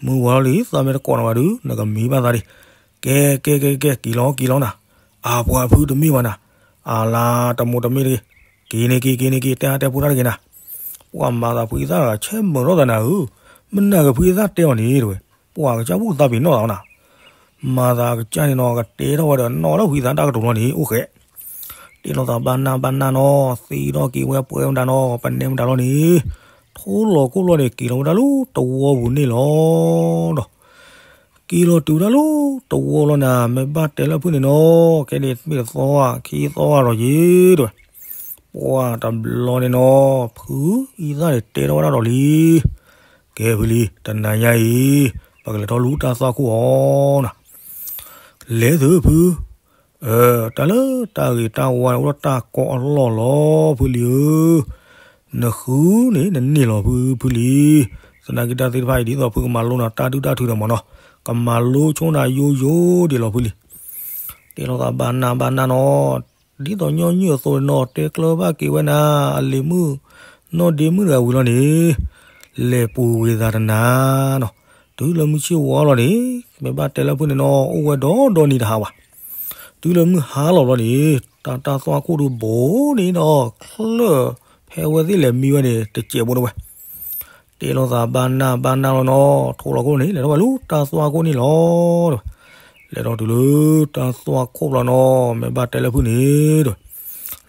မုၢ်ဝါလီၤလံ သးမ့ၢ်တကိးနၤဘၣ်ဒုး နကမံဘၣ်သးဒံး, ကဲ ကဲ ကဲ ကဲ က့ၤလီၤ က့ၤလီၤနၤ, အပှၤဖုတမ့ၢ်ဘၣ်နၤ, အလါတမိၢ်တမ့ၢ်တဂ့ၤ, က့ၤန့ၣ်က့ၤ က့ၤန့ၣ်က့ၤ တဲအါတဲဖိတၢ်တဂ့ၤနၤ, ပှၤမၤသးဖုအံသၣ်တဂၤဆဲးမုာ်ထီၣ်သးနၤဧၢ, မနၤက့ၤဖုအံသၣ်တဲအီၤန့ၣ်တဲဝဲ, ပှၤကစၢ်ဘူၣ်သးပ့ၤနီၣ်သးနၤ, မၤသးကစၢ်န့ၣ်နီၤ ကတဲထီၣ်ဝဲဒီးနီၣ်လၢဖုအံသၣ်တၢ်ကတိၤလီၤန့ၣ် အိၣ်ဃဲး တ့လီၤသးဘၣ်နၢ်ဘၣ်နၢ်နီၤ သံထီၣ်က့ၤဝဲပှဲၤမတၤနီၤ ပနဲမတၤလီၤန့ၣ်, ထိလီၤခိၣ်လီၤန့ၣ် က့ၤလီၤဝဲဒၣ်လၢတဝီပူၤန့ၣ်လီၤဒီး, က့ၤလီၤတုၤဒၣ်လၢတဝီလီၤနၤ မ့ၢ်ဘၣ်တဲလၢဖုန့ၣ်နီၤ ခဲန့ၣ်မ့ၢ်တသီဧါ ခံသီဧါဒီးယ့ၤတဲဝဲ, ပှၤတဘျီန့ၣ်နီၤ ဖုအံသၣ်န့ၣ်တဲထီၣ်ဝဲဒၣ်ဒီးလံ ကဲဖုလံ တနၤညါအံၤ ပကလဲၤထီၣ်လူတၢ်သွၣ်ခိၣ်အီၤနၤ, လဲၤသုဖု, တၢ်လၢတၢ်ဂ့ၤတၢ်ဝါန့ၣ်အိၣ်ဒီးတၢ်ကီအလီၢ်လီၤ ဖုလံဧၢ, နဃုန့ၣ်နန့ၢ်လီၤဖုဖုလံ, သနာ်က့တၢ်သ့ၣ်တဖၣ်အံၤဒ်သိးဖုကမၤလိနၤတၢ်ဒုၣ်တၢ်ထုးဒီးမးနီၤ, ကမၤလိဆိနၤယိယိဒံးလီၤဖုလံ တဲလီၤသးဘၣ်နၢ်ဘၣ်နၢ်နီၤ, ဒ်သိးညီနုၢ်အသိးန့ၣ်နီၤ တဲကျၢၤဘၣ်က့ၤဝဲနၤ အလံၤမုၣ် နီၢ်ဒ့မုၣ်တဂၤဝံၤလီၤန့ၣ်, လဲၤပူၤဝံၤသးတနၤနီၤ, တုၤလၢမုၢ်ဆ့ၣ်ဝါလီၤန့ၣ် မ့ၢ်ဘၣ်တဲလၢဖုန့ၣ်နီၤ အိၣ်ဝဲဒီဒီနံၤတဟးဘၣ်, တုၤလၢမုၢ်ဟါလီၤဘျီန့ၣ် တၢ်တၢ်သွၣ်ခိၣ်ဒုးဘိန့ၣ်ဒီး ချၢၣ်ဖဲဝဲသ့ၣ်လဲၤမံဝဲန့ၣ် တစဲးဖိတဲဝဲ တဲလီၤသးဘၣ်နၢ်ဘၣ်နၢ်လီၤနီၤ ထိလီၤခိၣ်န့ၣ် လဲၤထီၣ်ဝဲလၢတၢ်သွၣ်ခိၣ်န့ၣ်လီၤ. လဲၤထီၣ်တုၤလၢတၢ်သွၣ်ခိၣ်ဘျီနီၤ မ့ၢ်ဘၣ်တဲလၢဖုန့ၣ်ဒီး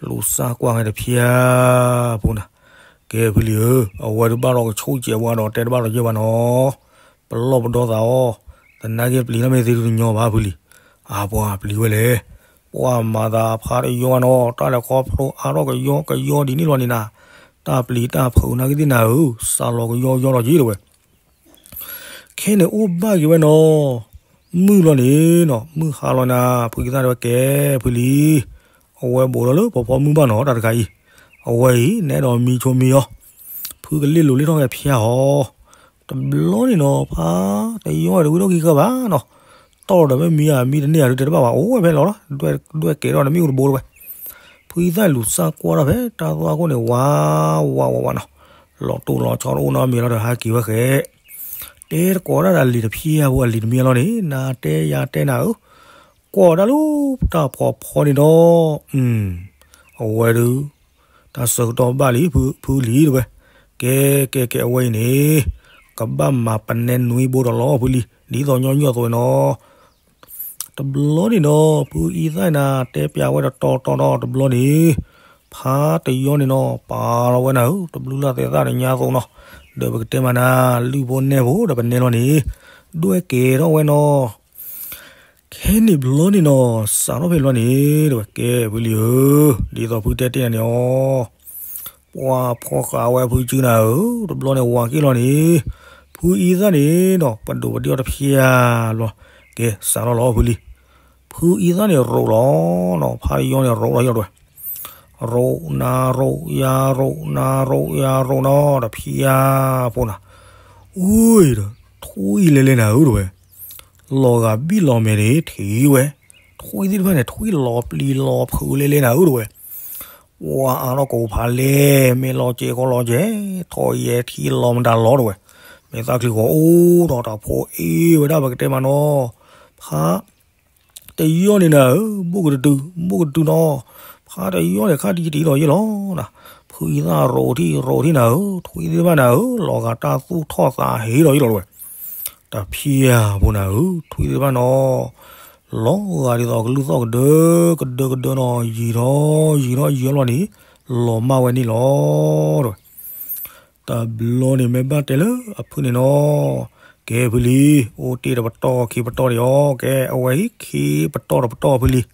လူၤစၢ်ကွၢ်ဝဲတဖျၢၣ်ဖိနၤ, က ကဲဖုလံၤဧၢ, အဝဲဒုးဘၣ်ဒီးကဆိၣ်ကဲးဝဲဒီးတဲတဘၣ်ဒီးယဲၢ်ဘၣ်နီၤ, ပလီၢ်ပဒီသးအီၤ, သနာ်က့ပျံၤတၢ်မ့ၢ်သ့ဒုးတညီဘၣ်ဖုလံၤ, အပှၤပျံၤဝဲလဲၣ်, ပှၤမၤသးဖးတယီနီၤ, တၢ်လဲၤခီဖျိအါထီၣ်ကယီကယီဒ်န့ၣ်လီၤန့ၣ်နၤ, တၢ်ပျံၤတၢ်ဖုးနာ်က့သ့ၣ်နၤဧၢ, စးလီၤကယီကယီလီၤက့ၤတဝဲ ခဲန့ၣ်အိၣ်ဘၣ်က့ၤဝဲနီၤ, မုၢ်လီၤန့ၣ်နီၤ, မုၢ်ဟါလီၤနၤ, ဖုအံသၣ်တဲဝဲကဲဖုလံၤ, အဝဲဘူးဒီးလၢပှၤဖီမုၢ်ဘၣ်နီၤ တၢ်တခါအံၤ, အဝဲအံၤ နအဲၣ်ဒိးမံဆိမံအီၤ, ဖုကလ့ၣ်လိၤလ့ၣ်ထီၣ်က့ၤဖၠါအီၤ, တဘျီန့ၣ်နီၤ ဖးတယီန့ၣ်တဝံထီၣ်ခံဃၢဘၣ်နီၤ, တီၢ်ဒီးမ့ၢ်မံဧါ မံတန့ၢ်ဧါဒုးတဲတဘၣ်ဘၣ် အိၣ်ဝဲဖဲလီၤလီၤ, ဒွဲၣ်ကဲထီၣ်ဒီးမ့ၣ်အူတဘိတဝဲ ဖုအံသၣ်လူၤစၢ်ကွၢ်ထီၣ်ဖဲတၢ်သွၣ်ခိၣ်န့ၣ် ဝးဝးဝးဝးနီၤ, လီၤတိၢ်လီၤဆီတအိၣ်နီတမံၤလီၤဒီးဟးက့ၤဝဲဃဲ, တဲတကိးဒၣ်ဒီးလံာ်တဖျါဖိအလံာ်တမံၤလီၤန့ၣ် နၤတဲယၤတဲနၤဧၢ, ကွၢ်ဒၣ်လၢတၢ်ဖီဖီန့ၣ်ဒီး, အဝဲဒုး, တၢ်ဆၢကတီၢ်ဘၣ်လံ ဖုလံၤတဝဲ, ကဲကဲကဲအဝဲအံၤန့ၣ်, ကဘၣ်မၤပနဲနွံဘိဒီးလီၤဖုလံၤ ဒ်သိးညီညီသိးနီၤ တဘျီန့ၣ်ဒီး ဖုအံသၣ်နၤတဲပျးဝဲဒီးတီတီဒီးတဘျီန့ၣ်, ဖးတယီန့ၣ်နီၤ ပာ်လီၤဝဲနၤဧၢ တဘျုးလၢ်သဲးသၣ်တညါအသိးနီၤ, ဒီးပကတဲမးနၤ လုၢ်ဖိနဲၣ်ဖိဒီးပနဲလီၤန့ၣ်, ဒွဲၣ်ကဲထီၣ်ဝဲနီၤ, ခဲန့ၣ်ဘျီန့ၣ်နီၤ စးထီၣ်ဖဲဘျီန့ၣ် တဝဲကဲဖုလံၤဧၢ, ဒ်သိးဖုတဲတ့ၢ်နၤန့ၣ်အီၤ ပှၤဖီဃာ်ဝဲဖုစုနၤဧၢ, တဘျီန့ၣ်ဝၤက့ၢ်လီၤန့ၣ်, ဖုအံသၣ်န့ၣ်နီၤ ပဒိၣ်ပဒ့အီၤတဖျါဘျီ, ကဲစးထီၣ်လီၤဖုလံၤ, ဖုအံသၣ်န့ၣ်ရိးလီၤနီၤ ဖးတယီန့ၣ်ရိးလီၤယီၤတဝဲ, ရိးနၤရိးယၤရိးနၤရိးယၤရိးနီၤ တဖျါဖိနၤ, အူဒီး ထွံၣ်လဲၤလဲၤနၤဧၢတဝဲ လီၤဂာ်ဘံၣ်လီၤမဲာ်န့ၣ်ထံၣ်ဝဲ, ထွံၣ်သ့ၣ်တဖၣ်န့ၣ် ထွံၣ်လီၤပျံၤလီၤဖုးလဲၤလဲၤနၤဧၢတဝဲ, ပှၤအါထီၣ်ကိးဖးလဲၢ် မ့ၢ်လီၤစဲးကီလီၤစဲး, ထီၣ်ယဲထံလီၤမတၤလီၤတဝဲ, မ့ၢ်သၣ်ချံဃီအိၣ်ဒီးတၢ်ဖိအ့ၣ်ဝဲဒၣ်ပကတဲမးနီၤ, ဖး တယီန့ၣ်နၤဧၢ, ဘိၣ်ကတတုၤ ဘိၣ်ကတတုၤနီၤ, ဖးတယီန့ၣ်ခါတယံၤတယံၤဒီးယ့ၢ်လီၤနၤ, ဖုအံသၣ်ရိးထံၣ်ရိးထံၣ်နၤဧၢ, ထွံၣ်သ့ၣ်တဖၣ်နၤဧၢ, လီၤဂာ်တၢ်သူၣ်ထီၣ်သးဟ့ဒီးယ့ၢ်လီၤတဝဲ, တဖျါဖိနၤဧၢ, ထွံၣ်သ့ၣ်တဖၣ်နီၤ, လီၤဂာ်ဒ်သိးကလုၢ်သီၣ်ကဒၢ ကဒၢကဒၢနီၤ, ယံာ်ထီၣ်ယံာ်ထီၣ်ယံာ်ထီၣ်လီၤန့ၣ်, လီၤမၢ်ဝဲန့ၣ်လီၤတဝဲ တဘျီန့ၣ်မ့ၢ်ဘၣ်တဲလၢအဖုန့ၣ်နီၤ, ကဲဖုလံၤ, အိၣ်တ့ၢ်တပတီၢ်ခံပတီၢ်ဒံးအီၤ, ကဲအဝဲအံၤခံပတီၢ်တပတီၢ်ဖုလံၤ,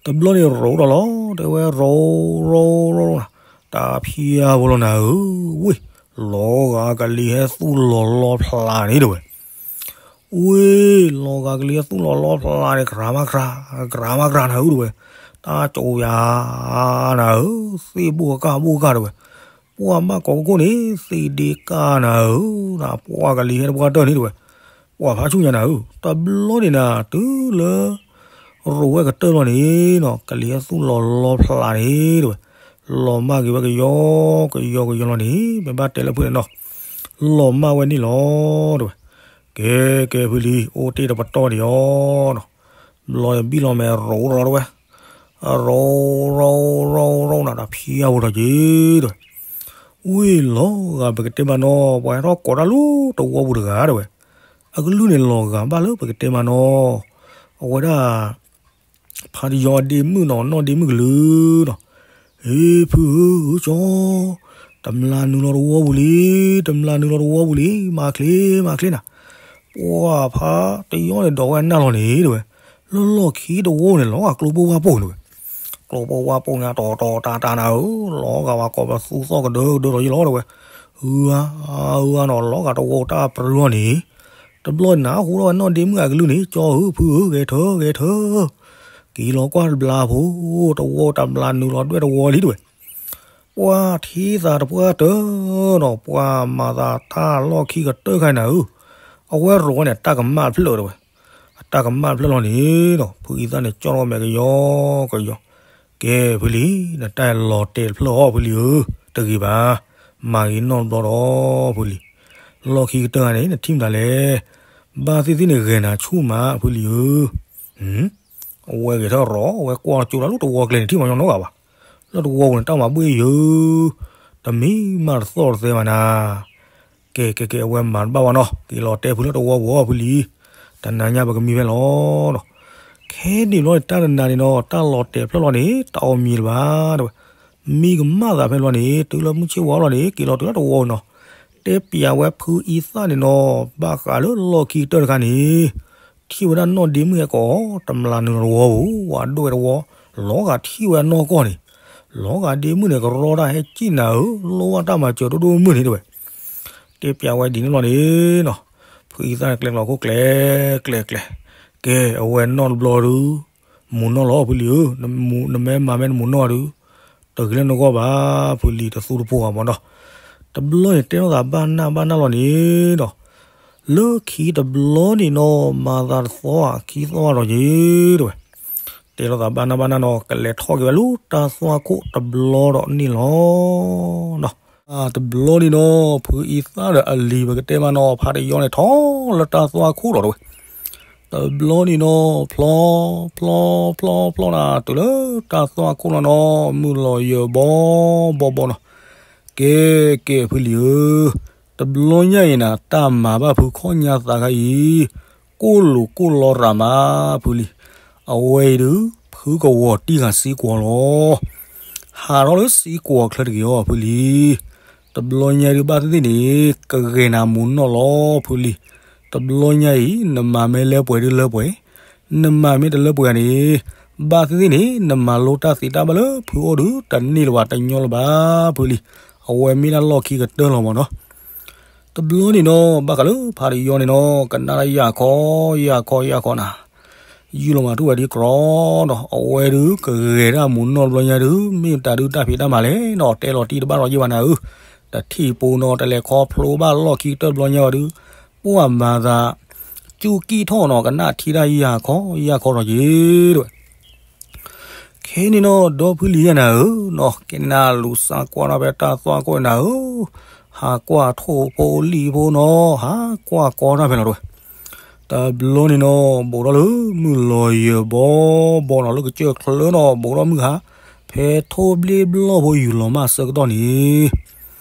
တဘျီန့ၣ်ရိးဒီးလီၤ, တဲဝဲရိးရိးရိး, တၢ်ဖံးယါဖိလီၤနၤဧၢ, ဝ့ၢ်, လီၤဂာ်ကလံၤဟဲသူၣ်လီၤလီၤဖျးန့ၣ်တဝဲ ဝ့ၢ်, လီၤဂာ်ကလံၤဟဲသူၣ်လီၤလီၤဖျးန့ၣ် ကြးမးကြး, ကြးမးကြးနၤဧၢတဝဲ, တၢ်ကၠိယၤနၤဧၢ, သ့ၣ်ဘိၣ်ကၢ်ဘိၣ်ကၢ်တဝဲ, ပှၢ်ဘၣ်ကိးကခိၣ်န့ၣ် သ့ၣ်ဒ့ကၢ်နၤဧၢ, နပှၢ်ကလံၤဟဲတပှၢ်တၢၢ်န့ၣ်တဝဲ, ပှၢ်ဖးဆူၣ်ညါနၤဧၢ, တဘျီန့ၣ်နၤ တုၤလၢ ရိးဝဲကတၢၢ်လီၤန့ၣ်နီၤ, ကလံၤဟဲသူၣ်လီၤလီၤဖျးန့ၣ်တဝဲ, လီၤမၢ်က့ၤဝဲကယီကယီကယီလီၤန့ၣ် မ့ၢ်ဘၣ်တဲလၢဖုန့ၣ်နီၤ, လီၤမၢ်ဝဲန့ၣ်လီၤတဝဲ, ကဲကဲဖုလံၤ အိၣ်တ့ၢ်တပတီၢ်ဒံးအီၤနီၤ, ဘျီဘံၣ်လီၤမဲာ်ရိးလီၤတဝဲ ရိးရိးရိးရိးနၤ တၢ်ဖံးယါဖိထီၣ်က့ၤတဝဲ, ဝ့ၢ်လီၤဂာ်ပကတဲမးနီၤ ပှၤဟဲထီၣ်ကိးတၢ်လၢတဝီပူၤတဂၤတဝဲ, အကလုၢ်န့ၣ်လီၤဂာ်ဘၣ်လၢပကတဲမးနီၤ, အဝဲဒၣ် ဖးတယီဒ့မုၣ်နီၤ နီၢ်ဒ့မုၣ်ကလုာ်နီၤ, ဟ့ၣ်ဖုဧၢကၠီ, တမျးနုာ်လီၤတဝီပူၤလံ, တမျးနုာ်လီၤတဝီပူၤလံ, မၤချ့မၤချ့နၤ, ပှၢ်ဖးတယီန့ၣ်ဒီးဝဲအနၢ်လီၤန့ၣ်တဝဲ, လၢလီၢ်ခံတဝီန့ၣ် လီၤဂာ်ကျိပိၢ်ဝၢ်ပိၢ်န့ၣ်ဝဲ, ကျိပိၢ်ဝၢ်ပိၢ်ညါတီၤတီၤတၢ်တၢ်နၤဧၢ, လီၤဂာ်ဝဲကိးပသူသီၣ်ကဒၢကဒၢလီၤယ့ၢ်လီၤတဝဲ, အၢအၢအၢနီၤ လီၤဂာ်တဝီတၢ်ပြၢလီၤန့ၣ်, တဘျီနၢ်ဟူထီၣ်ဝဲနီၢ်ဒ့မုၣ်အကလုၢ်န့ၣ် ကၠီဧၢ ဖုဧၢ ဂဲၤထၢဂဲၤထၢ, က့ၤလီၤကွၢ်တဘျါဖိ, တဝီတမျးနုာ်လီၤဒွဲၣ်တဝီလံတဝဲ ပှၢ်ထံသးတပှၢ်တၢၢ်နီၤ ပှၢ်မၤသးတၢ်လီၢ်ခံကတၢၢ်ခါနၤဧၢ, အဝဲရိးဝဲန့ၣ် အတၢ်ကမၣ်တဖျၢၣ်တဝဲ, အတၢ်ကမၣ်တဖျၢၣ်လီၤန့ၣ်နီၤ ဖုအံသၣ်န့ၣ် ကၠီထီၣ်မဲာ်ကယီကယီ, ကဲဖုလံၤ နတၢ်လီၤတဲာ်တဖျၢၣ်အီၤဖုလံၤဧၢ, တဂ့ၤဘၣ်, မၤဂ့ၤနီၢ်တဘျီဒီးဖုလံၤ, လီၢ်ခံကတၢၢ်ခါန့ၣ် နထံၣ်မတၤလဲၣ်, ဘၣ်သ့ၣ်သ့ၣ်န့ၣ်ဂဲၤနၤဆူၣ်မးဖုလံၤဧၢ, အဝဲဂဲၤထၢၣ်ရီၤ အဝဲကွၢ်ကၠိတၢ်လၢတဝီကျဲန့ၣ် ထံၣ်မညီနီတဂၤဘၣ်, လၢတဝီပူၤန့ၣ် တၢ်မၤဘှ့ၣ်ယၢၤ, တမံၤမးတသီၣ်တသဲဘၣ်နၤ, ကဲကဲကဲ အဝဲမၤတဘၣ်ဘၣ်နီၤ က့ၤလီၤတဲာ်ဖုလၢတဝီပူၤအီၤဖုလံၤ, တနၤညါပကမံဖဲလီၤနီၤ, ခဲန့ၣ်ဘျီန့ၣ် တၢ်တနၤန့ၣ်နီၤ တၢ်လီၤတဲာ်ဖျၢၣ်လီၤန့ၣ် တၢ်အီၣ်မံၤတဘၣ်တဝဲ, မံကမၣ်သးဖဲလီၤန့ၣ် တုၤလၢမုၢ်ဆ့ၣ်ဝါလီၤန့ၣ် က့ၤလီၤတုၤလၢတဝီနီၤ. တဲပျးဝဲဖုအံသၣ်န့ၣ်နီၤ ဘၣ်ဃးလၢလီၢ်ခံကတၢၢ်တခါန့ၣ် ထံၣ်ဝဲဒၣ်နီၢ်ဒ့မုၣ်ဟဲကိး တမျးနုာ်လီၤတဝီပူၤ ဝဲဒိၣ်ဝဲတဝီ လီၤဂာ်ထံၣ်ဝဲနီၢ်ကီၢ်န့ၣ် လီၤဂာ်ဒ့မုၣ်န့ၣ် ကရီတၢ်ဟဲကံၣ်နၤဧၢ လိၣ်ဘၣ်တၢ်မၤစၢၤဒိၣ်ဒိၣ်မုၢ်န့ၣ်တဲဝဲ တဲပျးဝဲဒ်န့ၣ်လီၤန့ၣ်နီၤ. ဖုအံသၣ်န့ၣ်ကျဲလီၤခိၣ်ကျဲ ကျဲကျဲ ကဲ အဝဲနီၢ်တဘျီဒုး မူၤနီၢ်လီၤဖုလံၤဧၢ, နမ့ၢ်မၤမ့ၢ်နမူၤနီၢ်ဒုး တဂ့ၤလၢနဂီၢ်ဘၣ် ဖုလံၤ တသူတဖိဧါမၢ်နီၤ. တဘျီန့ၣ်တဲထီၣ်သးဘၣ်နၢ်ဘၣ်နၢ်လီၤန့ၣ်ဒီး လၢခံတဘျီန့ၣ်နီၤ မၤသးတသီခံသီဒီးက့ၤ တဲဝဲ တဲထီၣ်သးဘၣ်နၢ်ဘၣ်နၢ်နီၤ ကလဲၤထီၣ်က့ၤဝဲလၢတၢ်သွၣ်ခိၣ်တဘျီဒီးန့ၣ်လီၤ. တဘျီန့ၣ်နီၤ ဖုအံသၣ်ဒီးအလံၤပကတဲမးနီၤ ဖးတယီန့ၣ်ထီၣ်လၢတၢ်သွၣ်ခိၣ်လီၤတဲဝဲ. တဘျီန့ၣ်နီၤ ဖျီ ဖျီ ဖျီ ဖျီနၤ တုၤလၢတၢ်သွၣ်ခိၣ်လီၤနီၤ မုၢ်လီၤယၢၤဘီဘီဘီနီၤ. ကဲ ကဲ ဖုလံၤဧၢ, တဘျီညါအံၤနၤ တၢ်မၤဘၣ်ဖုခီၣ်ညါသးခါအံၤ ကိၣ်လူၤကိၣ်လီရၤမး ဖုလံၤ. အဝဲအံၤဒုး ဖုကဝီၤတံၢ်ဃာ်စံကွီၤလီၤ. ဟးထီၣ်လၢစံကွီၤချၢတဂ့ၤအီၤ ဖုလံၤ. တဘျီညါဒုးဘၣ်သ့ၣ်သ့ၣ်န့ၣ် ကဂဲၤနၤမူၤနီၢ်လီၤ ဖုလံၤ. တဘျီညါအံၤ နမၤမ့ၢ်လၢပှဲၤဒုးလၢပှဲၤ နမၤမ့ၢ်တလၢပှဲၤန့ၣ် ဘၣ်သ့ၣ်သ့ၣ်န့ၣ် နမၤလိတၢ်သ့တၢ်ဘၣ်လၢဖုအိၣ်ဒုး တန့ၢ်လၢၤဘၣ်တညီလၢၤဘၣ် ဖုလံၤ. အဝဲမ့ၢ်ဒၣ်လီၢ်ခံကတၢၢ်လီၤမၢ်နီၤ. တဘျီန့ၣ်နီၤ ဘၣ်ဃးလၢဖးတယီန့ၣ်နီၤ ကနၣ်တၢ်ယၢ်ခီ ယၢ်ခီ ယၢ်ခီနၤ ယူၢ်လီၤမၤထူၣ်ဝဲဒ်ကြီနီၤ အဝဲဒုး ကဂဲၤတၢ်မူၤနီၢ်တဘျီညါဒုး မ့ၢ်တၢ်ဒုးတၢ်ဖံးတၢ်မၤလဲၣ်နီၤ တဲလီၤတံၢ်တဘၣ်ထီးယံာ်ဘၣ်နၤဧၢ, တထံၣ်ပူၤနီၤ တလဲၤခီဖျိဘၣ်လီၢ်ခံကတၢၢ်တဘျီညါဝဲဒုး ပှၢ်မၤသး ကၠူၣ်ကံၣ်ထီၣ်နီၤ ကနၣ်ထံတၢ်ယၢ်ခီ ယၢ်ခီထီးယံာ်တဲဝဲ ခဲန့ၣ်နီၤ ဒီဖုလံၤယဲနၤဧၢ, ခဲန့ၣ်နၤလူၤစါကွၢ်ထီၣ်ဖဲတၢ်သွၣ်ခိၣ်နၤဧၢ, ဟးကွၢ်ထိၣ်ဖိလံၣ်ဖိနီၤ ဟးကွၢ်ကီတၢ်ဖဲလီၤတဲဝဲ. တဘျီန့ၣ်နီၤ ဘူးထီၣ်လၢမုၢ်လီၤယၢၤဘီဘီနီၤ လၢကစၢၢ်ချၢနီၤ ဘူးထီၣ်မုၢ်ဟါ ဖဲထိၣ်ဘျ့ဘျီၣ်ဖိယူၤလီၤမၢ်ဆၢကတီၢ်န့ၣ်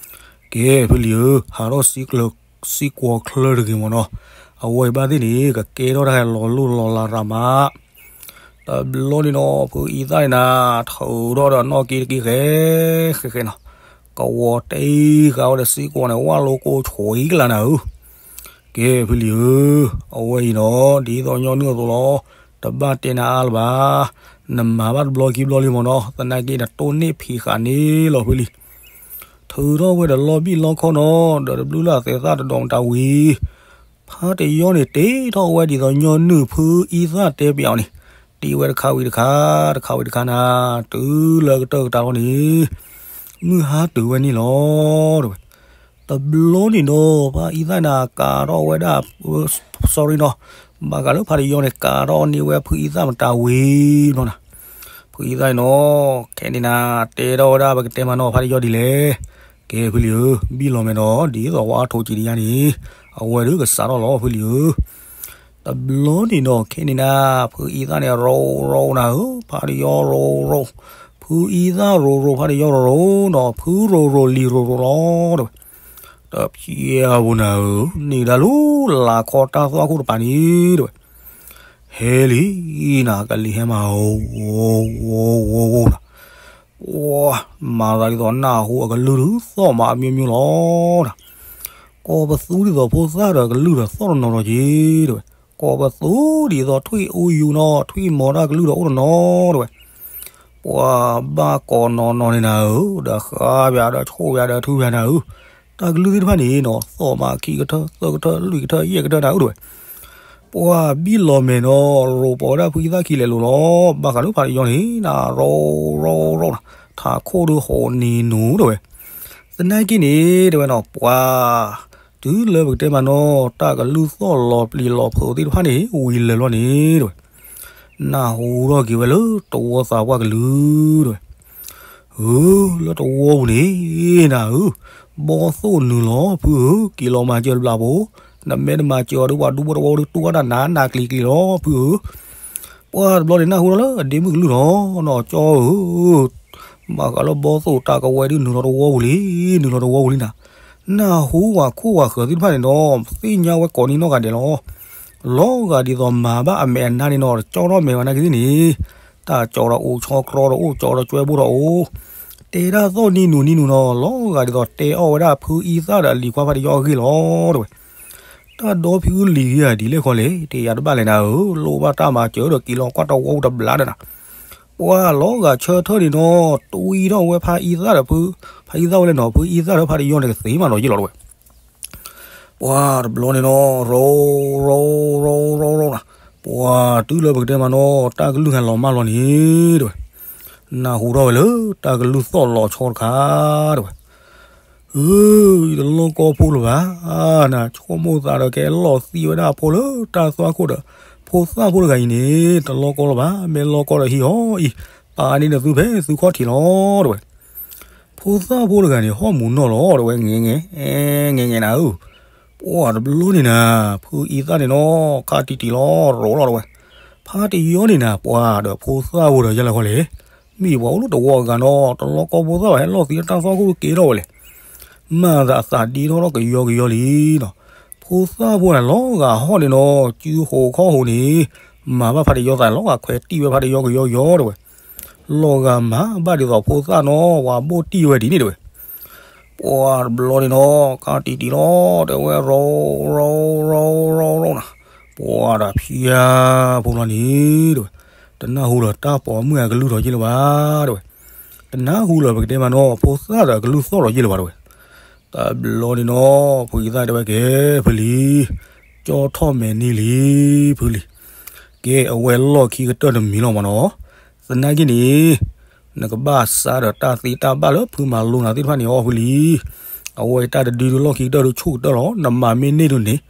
ကဲ ဖုလံၤဧၢ, ဟးထီၣ် စံကွီၤချၢတဂ့ၤမၢ်နီၤ, အဝဲအံၤဘၣ်သ့ၣ်န့ၣ် ကကဲထီၣ်တၢ်ဟဲလီၤလိၢ်လီၤလးရၤမး. တဘျီန့ၣ်နီၤ ဖုအံသၣ်န့ၣ်နၤ ထုးထီၣ်ဒီးနီၣ်က့တက့ၢ်ဃဲ ဃဲဃဲနီၤ, ကဝီၤတ့ဃာ်ဝဲဒီးစံကွီၤန့ၣ် ဝၣ်လိကိဆိးအံၤကလးနၤဧၢ ကဲ ဖုလံၤဧၢ, အဝဲအံၤနီၤ ဒ်သိးညီနုၢ်အသိးလီၤ, တဘၣ်တဲနၤအါလၢၤဘၣ်, နမၤဘၣ်တဘျီခံဘျီလံမၢ်နီၤ, သနာ်က့နတိၢ်နီၣ်ဖံးဃာ်န့ၣ်လီၤဖုလံၤ. ထုးထီၣ်ဝဲဒီးလီၢ်ဘံၣ်လီၢ်ခီၣ်နီၤ, ဒီးတဘျုးလၢ်သဲးသၣ်တဒီးမတၤဝံၤ ဖါတယီန့ၣ် တ့ထီၣ်ဝဲဒ်သိးညီနုၢ်ဖုအံသၣ်တဲပၠးအီၤန့ၣ်, တ့ဝဲတခါဝံၤတခါ, တခါဝံၤတခါနၤ, တုၤလၢကတၢၢ်ကတၢၢ်လီၤန့ၣ်, မုၢ်ဟါတုၤဝဲန့ၣ်လီၤ တဲဝဲ. တဘျီန့ၣ်နီၤ ဖါအံသၣ်န့ၣ် ကးထီၣ်ဝဲဒၣ်, sorry နီၤ, ဘၣ်ဃးလၢဖါတယီန့ၣ် ကးထီၣ်န့ၢ်ဝဲဖုအံသၣ်မတၤဝံၤနီၤနၤ, ဖုအံသၣ်န့ၣ်နီၤ, ခဲန့ၣ်နၤ, တဲထီၣ်ဝဲဒၣ်ပကတဲမးနီၤ ဖါတယီဒ်လဲၣ်. ကဲ ဖုလံၤဧၢ, ဘံၣ်လီၤမဲာ်ဒီး ဒ်သိးဝဲအါထီၣ်ကံၤဒ်ယါန့ၣ်, အဝဲဒုးကစးထီၣ်လီၤ ဖုလံၤဧၢ. တဘျီန့ၣ်နီၤ ခဲန့ၣ်နၤ, ဖုအံသၣ်န့ၣ် ရိရိနၤဧၢ, ဖါတယီရိရိ, ဖုအံသၣ်ရိရိ ဖါတယီရိရိနီၤ, ဖုရိရိလံၤရိရိလီၤ တဲဝဲ. တဖျဲးဘၣ်နၤဧၢ, န့ၣ်ဒၣ်လၢလၤခီတၢ်သွၣ်ခိၣ်တပၤန့ၣ် တဲဝဲ. ဟဲလံနၤ, ကလံၤဟဲမး, ဝီဝီဝီဝီနၤ, ပှၤမၤသးဒ်သိးနၢ်ဟူအကလုၢ်ဒုးသီၣ်မးအမျိုးမျိုးလီၤနၤ, ကိးပသူဒ်သိးဖိသၣ်ဒီးကလုၢ်ဒီးသီၣ်တနီၤနီၤက့ၤ တဲဝဲ, ကိးပသူဒ်သိးထွံၣ်အူယူၤနီၤ, ထွံၣ်မီၤတၢ်ကလုၢ်ဒီးအိၣ်တနီၤ တဲဝဲ. ပှၤဘၣ်ကိးနီၤနီၤန့ၣ်နၤဧၢ, ဒီးဃါပၠးဒီးဆိၣ်ပၠးဒီးထုပၠးနၤဧၢ, တၢ်ကလုၢ်သ့ၣ်တဖၣ်န့ၣ်နီၤ သီၣ်မးခံကထၢၣ်သၢကထၢၣ်လွံၢ်ကထၢၣ်ယဲၢ်ကထၢၣ်နၤဧၢ တဲဝဲ. ပှၤဘံၣ်လီၤမဲာ်နီၤ ရိၤပိာ်ဝဲဒၣ်ဖုအံသၣ်ခံလဲၤလိၤလီၤ, ဘၣ်ဃးလၢဖါတယီန့ၣ်နၤ ရိရိရိနၤ, ထးခိၣ်ဒုးဟိးနံၤနူၤ တဲဝဲ. သနာ်က့န့ၣ် တဲဝဲနီၤ ပှၤ တုၤလၢပကတဲမးနီၤ တၢ်ကလုၢ်သီၣ်လီၤပျံၤလီၤဖုးသ့ၣ်တဖၣ်န့ၣ် ဝံၤလၢာ်လီၤန့ၣ် တဲဝဲ, နၢ်ဟူထီၣ်က့ၤဝဲလၢတဝီသးပှၢ်ကလုၢ် တဲဝဲ. ဧၢ, လၢတဝီပူၤန့ၣ်နၤဧၢ, ဘီသိၣ်နုာ်လီၤဖုဧၢ, က့ၤလီၤမၤစၢၤတဘျီဖိ, နမ့ၢ်တမၤစၢၤအီၤဒီး ပှၤဒူဖိတဝီဒုးတူၢ်ဘၣ်တၢ်နးနးကျံၤကျံၤလီၤဖုဧၢ. ပှၤတဘျီန့ၣ် နၢ်ဟူထီၣ်လၢအဒ့မုၣ်ကလုၢ်လီၤ, နီၢ်ကၠီဧၢ, ဘၣ်ဃးလၢဘီသိၣ်တၢ်ကဝဲဒုးနုာ်လီၤတဝီပူၤလံ, နုာ်လီၤတဝီပူၤလံနၤ, နၢ်ဟူဝဲခိၣ်ဝဲဃၢၤသ့ၣ်တဖၣ်န့ၣ်ဒီး သ့ၣ်ညါဝဲကိးနံၤနီၢ်ဂၤဒဲးလီၤ. လီၤဂာ်ဒ်သိးမၤဘၣ်အမဲာ်အနါန့ၣ်နီၤ တကၠီထီၣ်မဲာ်ဝဲနာ်က့သ့ၣ်န့ၣ်, တၢ်ကၠီဒီးအိၣ်ဆီကြီဒီးအိၣ် ကၠီဒီးကၠွဲဘိဒီးအိၣ်, တဲတၢ်သီၣ်နံၤနူၤနံၤနူၤနီၤ လီၤဂာ်ဒ်သိးတဲအီၣ်ဝဲဒၣ်ဖုအံသၣ်ဒီးအလံၤခွါဖါတယီအဂ့ၢ်လီၤ တဲဝဲ. တၢ်ဒီဖုလံၤဂ့ၤဧါ ဒ်လဲၣ်ခီလဲၣ် တယၤတဘၣ်လဲၣ်နၤဧၢ, လိၣ်ဘၣ်တၢ်မၤစၢၤဒီးက့ၤလီၤကွၢ်တဝီပူၤတဘျါဒီးနၤ. ပှၤလီၤဂာ်ဆၢထၢၣ်န့ၣ်နီၤ တွံၢ်ထီၣ်ဝဲဖါအံသၣ်ဒီးဖု, ဖါအံသၣ်ဝဲလဲၣ်နီၤ ဖုအံသၣ်ဒီးဖါတယီန့ၣ်ကသ့မးနီၤယ့ၢ်လီၤ တဲဝဲ. ပှၤတဘျီန့ၣ်နီၤ ရိၤ ရိၤ ရိၤ ရိၤ ရိၤနီၤ, ပှၤတုၤလၢပကတဲမးနီၤ တၢ်ကလုၢ်ဟဲလီၤမၢ်လီၤန့ၣ် တဲဝဲ. နၢ်ဟူထီၣ်ဝဲလၢတၢ်ကလုၢ်သီၣ်လီၤဆီတခါ တဲဝဲ. အၢ ယတလီၢ်ကီဖိလၢၤဘၣ်, နဆိကမိၣ်သးဒီးကဲလီၤသံဝဲဒၣ်အဖိလၢတၢ်သွၣ်ခိၣ်ဒီး ဖိသၣ်ဖိတဂၤအံၤန့ၣ် တလီၢ်ကီလၢၤဘၣ်, မ့ၢ်လီၢ်ကီဒီးဟံးအီၤအံၤ, ပာ်န့ၢ်နသုဖဲသုခီၣ်ထံးလီၤ တဲဝဲ. ဖိသၣ်ဖိတဂၤန့ၣ် ဟီၣ်မူးနီၢ်လီၤ တဲဝဲ, ငဲ ငဲ ငဲ နၤဧၢ, ပှၤတဘျီန့ၣ်နၤ ဖုအံသၣ်န့ၣ်နီၤ ခါတံၢ်တံၢ်လီၤ ရိၤလီၤ တဲဝဲ. ဖါတယီန့ၣ်နၤ ပှၤဒီးဖိသၣ်ဖိဒီးယဲလၢခီလဲၣ်, မ့ၢ်ပှၤအိၣ်လၢတဝီအဂၤနီၤ တလီၢ်ကီဖိသၣ်ဘၣ် ဟဲလီၤသံတၢ်သွၣ်ခိၣ်က့ၤထီၣ်ဝဲလဲၣ်. မၤသးအသးဒ့ထီၣ်ထီၣ်ကယီကယီလံနီၤ. ဖိသၣ်ဖိန့ၣ်လီၤဂာ်ဟီၣ်န့ၣ်နီၤ စုဟီၣ်ခီၣ်ဟီၣ်န့ၣ် မၤဘၣ်ဖါတယီသးန့ၣ် လီၤဂာ်ခွဲးတံၢ်ဝဲဖါတယီကယီကယီ တဲဝဲ. လီၤဂာ်မၤဘၣ်ဒ်သိးဖိသၣ်နီၤ ဝၤဘိၣ်တံၢ်ဝဲဒ်န့ၣ် တဲဝဲ. ပှၤတဘျီန့ၣ်နီၤ ခါတံၢ်တံၢ်လီၤ တဲဝဲ ရိၤ ရိၤ ရိၤ ရိၤ ရိၤနီၤ, ပှၤဒီးဖံယါဖိလီၤန့ၣ် တဲဝဲ. တနၢ်ဟူလၢၤတၢ်ပိာ်မုၣ်အကလုၢ်ထီးယ့ၢ်လၢၤဘၣ် တဲဝဲ. တနၢ်ဟူလၢၤပကတဲမးနီၤ ဖိသၣ်ဒီးအကလုၢ်သီၣ်ထီးယ့ၢ်လၢၤဘၣ် တဲဝဲ. တဘျီန့ၣ်နီၤ ဖုအံသၣ်တဲဝဲ ကဲ ဖုလံၤ, ကၠီထီၣ်မဲာ်န့ၢ်လံ ဖုလံၤ. ကဲ အဝဲလီၢ်ခံကတၢၢ်တမံၤလီၤမးနီၤ. သနာ်က့န့ၣ် နကဘၣ်စးဒီးတၢ်သ့တၢ်ဘၣ်လၢဖုမၤလိနၤသ့ၣ်တဖၣ်န့ၣ်အီၤ ဖုလံၤ. အဝဲတၢ်တဒုဒုလီၢ်ခံကတၢၢ်ဒုဆိၣ်ကတၢၢ်လီၤ. နမၤမ့ၢ်န့ၢ်ဒုန့ၣ်,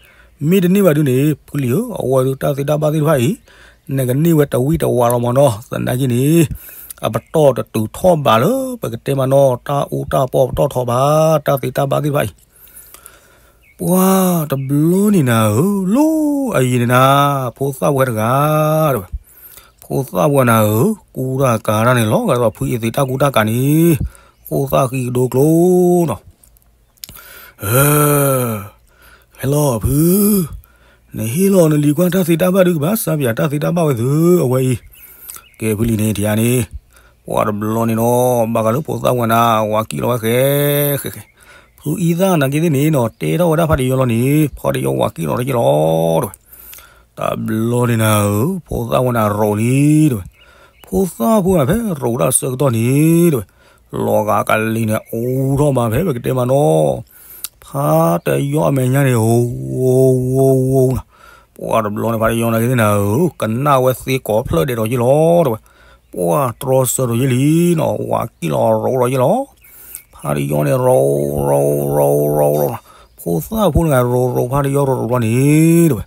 မ့ၢ်တန့ၢ်ဘၣ်ဒုန့ၣ် ဖုလံၤဧၢ, အဝဲဒုတၢ်သ့တၢ်ဘၣ်သ့ၣ်တဖၣ်အံၤ နကန့ၢ်ဝဲတဝံၣ်တဝါလီၤမးနီၤ. သနာ်က့န့ၣ် အပတီၢ်တတုၤထီၣ်ဘးလၢပကတဲမးနီၤ တၢ်အူတၢ်ပီၢ်ပတီၢ်ထီဘး တၢ်သ့တၢ်ဘၣ်သ့ၣ်တဖၣ်အံၤ ပှၤတဘျီန့ၣ်နၤဧၢ, လီၤအယံၤန့ၣ်နၤ ဖိသၣ်ဝဲတဂၤ တဲဝဲ. ဖိသၣ်ဝဲနၤဧၢ, ကူတၢ်ကၤတၢ်န့ၣ် လီၤဂာ်ဒ်သိးဖုအံသ့တၢ်ကူတၢ်ကၤန့ၣ် ဃိၣ်သၣ်ဃံကဒိကျိနီၤ. အၢ, ဟဲလီၤဖု, နဟ့ၣ်လီၤနလံၤကွၢ်တၢ်သ့တၢ်ဘၣ်ဒုကဘၣ်စးပယၤတၢ်သ့တၢ်ဘၣ်ဝဲသု အဝဲအံၤ. ကဲဖုလံၤန့ၣ် ထံၣ်ဧါန့ၣ်, ပှၤတဘျီန့ၣ်နီၤ ဘၣ်ဃးလၢဖိသၣ်ဝဲနၤ ဝၤကံၣ်လီၤဝဲဃဲ ဃဲ ဃဲ, ဖုအံသၣ်နာ်က့သ့ၣ်န့ၣ်နီၤ တဲထီၣ်ဝဲဒၣ်ဖါတယီလီၤန့ၣ် ဖါတယီဝၤကံၣ်လီၤတယ့ၢ်လီၤ တဲဝဲ. တဘျီန့ၣ်နၤဧၢ, ဖိသၣ်ဝဲနၤရိၤလံ တဲဝဲ. ဖိသၣ်ဖိနၤဖဲရိၤတၢ်ဆၢကတီၢ်န့ၣ် တဲဝဲ, လီၤဂာ်ကလံၤန့ၣ် အိၣ်ထီၣ်ဘၣ်ဖဲပကတဲမးနီၤ ဖါတယီအမဲာ်ညါန့ၣ် အိၣ် အိၣ် အိၣ် အိၣ်နၤ. ပှၤတဘျီန့ၣ် ဖါတယီနာ်က့သ့ၣ်နၤဧၢ, ကနၣ်ဝဲသ့ကိးဖျၢၣ်ဒဲးဒီးယ့ၢ်လီၤ တဲဝဲ. ပှၤတြီဆၢဒီးယ့ၢ်လံနီၤ, ဝၤကံၣ်လီၤရိၤဒီးယ့ၢ်လီၤ. ဖါတယီန့ၣ် ရိၤ ရိၤ ရိၤ ရိၤ ရိၤ ဖိသၣ်ဖိတဂၤ ရိၤရိၤဖါတယီရိၤရိၤလီၤန့ၣ် တဲဝဲ.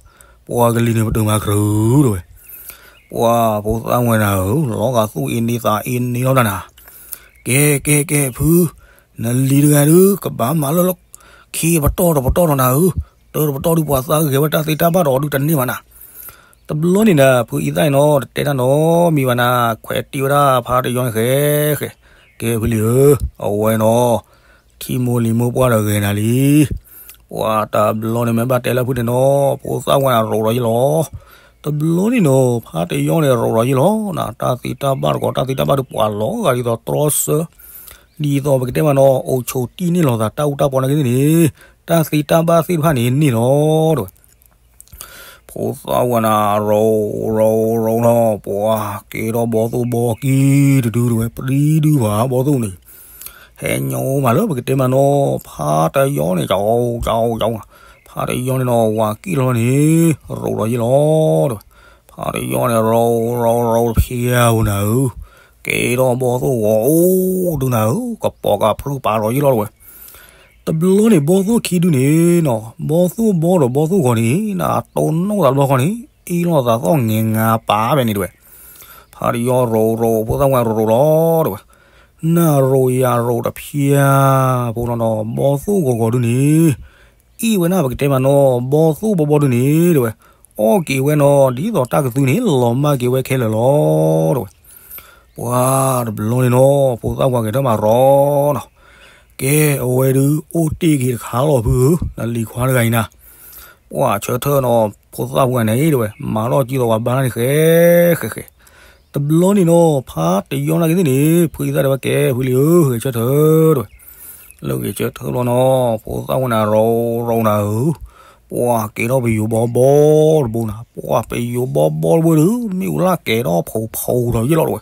ပှၤကလံၤန့ၣ် ပတုာ်မၤကြုာ် တဲဝဲ. ပှၤဖိသၣ်ဝဲနၤဧၢ, လီၤဂာ်သူၣ်အ့န့သးအ့န့လီၤနၤ. ကဲ ကဲ ကဲ ဖု, နလံၤတဂၤဒု ကဘၣ်မၤလၢလီၢ်ခံပတီၢ်တပတီၢ်ဒီး နၤဧၢ, တၢ်တပတီၢ်ဒု ပှၤသးဂဲၤဝဲတၢ်သ့တၢ်ဘၣ်ဒီးဒုတန့ၢ်ဘၣ်နၤ. တဘျီန့ၣ်နၤ ဖုအံသၣ်န့ၣ်နီၤ တတဲတၢ်နီတမံၤဘၣ်နၤ, ခွဲးတံၢ်ဝဲဒၣ်ဖါတယီန့ၣ်ဃဲ ဃဲ. ကဲဖုလံၤဧၢ, အဝဲနီၤ ထံမိၢ်လံၤမိၢ်ပှၢ်ဒီးဂဲၤနၤလံ. ပှၤတဘျီန့ၣ်မ့ၢ်ဘၣ်တဲလၢဖုန့ၣ်နီၤ ဖိသၣ်ဝဲနၤရိၤဒီးယ့ၢ်လီၤ. တဘျီန့ၣ်နီၤ ဖါတယီန့ၣ်ရိၤဒီးယ့ၢ်လီၤနၤ, တၢ်သ့တၢ်ဘၣ်တကိး တၢ်သ့တၢ်ဘၣ်ဒု ပှၤလီၤဂာ်ဒ်သိးတြီဆၢ ဒ်သိးပကတဲမးနီၤ အိၣ်ဆိးတံၢ်န့ၢ်လိာ်သး တၢ်အူတၢ်ပီနာ်က့သ့ၣ်န့ၣ် တၢ်သ့တၢ်ဘၣ်သ့ၣ်တဖၣ်န့ၣ်န့ၢ်လီၤ တဲဝဲ. ဖိသၣ်ဝဲနၤ ရိၤ ရိၤ ရိၤနီၤ ပှၤကဲထီၣ်ဘီသိၣ်ဘီကံၢ်တဒု တဲဝဲ, ပြံဒုဘၣ်ဘီသိၣ်န့ၣ် ဟဲညိမးလၢပကတဲမးနီၤ ဖါတယီန့ၣ် ကၠီ ကၠီ ကၠီ, ဖါတယီန့ၣ်နီၤ ဝၤကံၣ်လီၤန့ၣ် ရိၤဒီးယ့ၢ်လီၤ တဲဝဲ. ဖါတယီန့ၣ် ရိၤ ရိၤ ရိၤ ဖံယါဝဲနၤဧၢ, ကဲထီၣ်ဘီသိၣ်ဂီၤအိၣ်ဒုနၤဧၢ, ကပိာ်ကဖုပာ်ဒီးယ့ၢ်လီၤ တဲဝဲ. တဘျီန့ၣ် ဘီသိၣ်ခံဒုန့ၣ်နီၤ ဘီသိၣ်ဘီဒီးဘီသိၣ်ဂီၤန့ၣ် နတိၢ်နီၣ်သးတဘျီဃီန့ၣ် အ့ၣ်လိာ်သးသီၣ်ငဲၤငါပာ်ဖဲန့ၣ် တဲဝဲ. ဖါတယီရိၤရိၤ ဖိသၣ်ဝဲရိၤရိၤလီၤ တဲဝဲ. နၢ်ရိၤယၤရိၤတဖျါဖိလီၤနီၤ ဘီသိၣ်ဂီၤဂီၤဒုန့ၣ် အ့ၣ်ဝဲနၤပကတဲမးနီၤ ဘီသိၣ်ဘီဘီဒုန့ၣ် တဲဝဲ. အီၣ်က့ၤဝဲနီၤ ဒ်သိးတၢ်ကသုန့ၣ် လီၤမၢ်က့ၤဝဲခဲလၢာ်လီၤ တဲဝဲ. ပှၤတဘျီန့ၣ်နီၤ ဖိသၣ်ဝဲဂဲၤထၢၣ်မးရိၤနီၤ. ကဲ အဝဲဒု အိၣ်တ့ၢ်က့ၤတခါလီၤဖုဧၢ, နလံၤခွါတဂၤအံၤနၤ. ပှၤဆၢထၢၣ်နီၤ ဖိသၣ်ဝဲန့ၣ် တဲဝဲ မၤထီၣ်ကံၢ်သိးဝဲဘါန့ၣ်ဃဲ ဃဲ ဃဲ. တဘျီန့ၣ်နီၤ ဖါတယီနာ်က့သ့ၣ်န့ၣ် ဖုအံသၣ်တဲဝဲ ကဲ ဖုလံဧၢ, ဂဲၤဆၢထၢၣ်တဲဝဲ. လၢဂဲၤဆၢထၢၣ်ဘျီနီၤ ဖိသၣ်ဖိန့ၣ် ရိရိနၤဧၢ, ပှၤကဲထီၣ်ပယိၤဘီဘီတဘိနၤ, ပှၤပယိၤဘီဘီတဘိဒီး မ့ၣ်အူလၣ်ကဲထီၣ်ဖီဖီဒီးယ့ၢ်လီၤတဲဝဲ.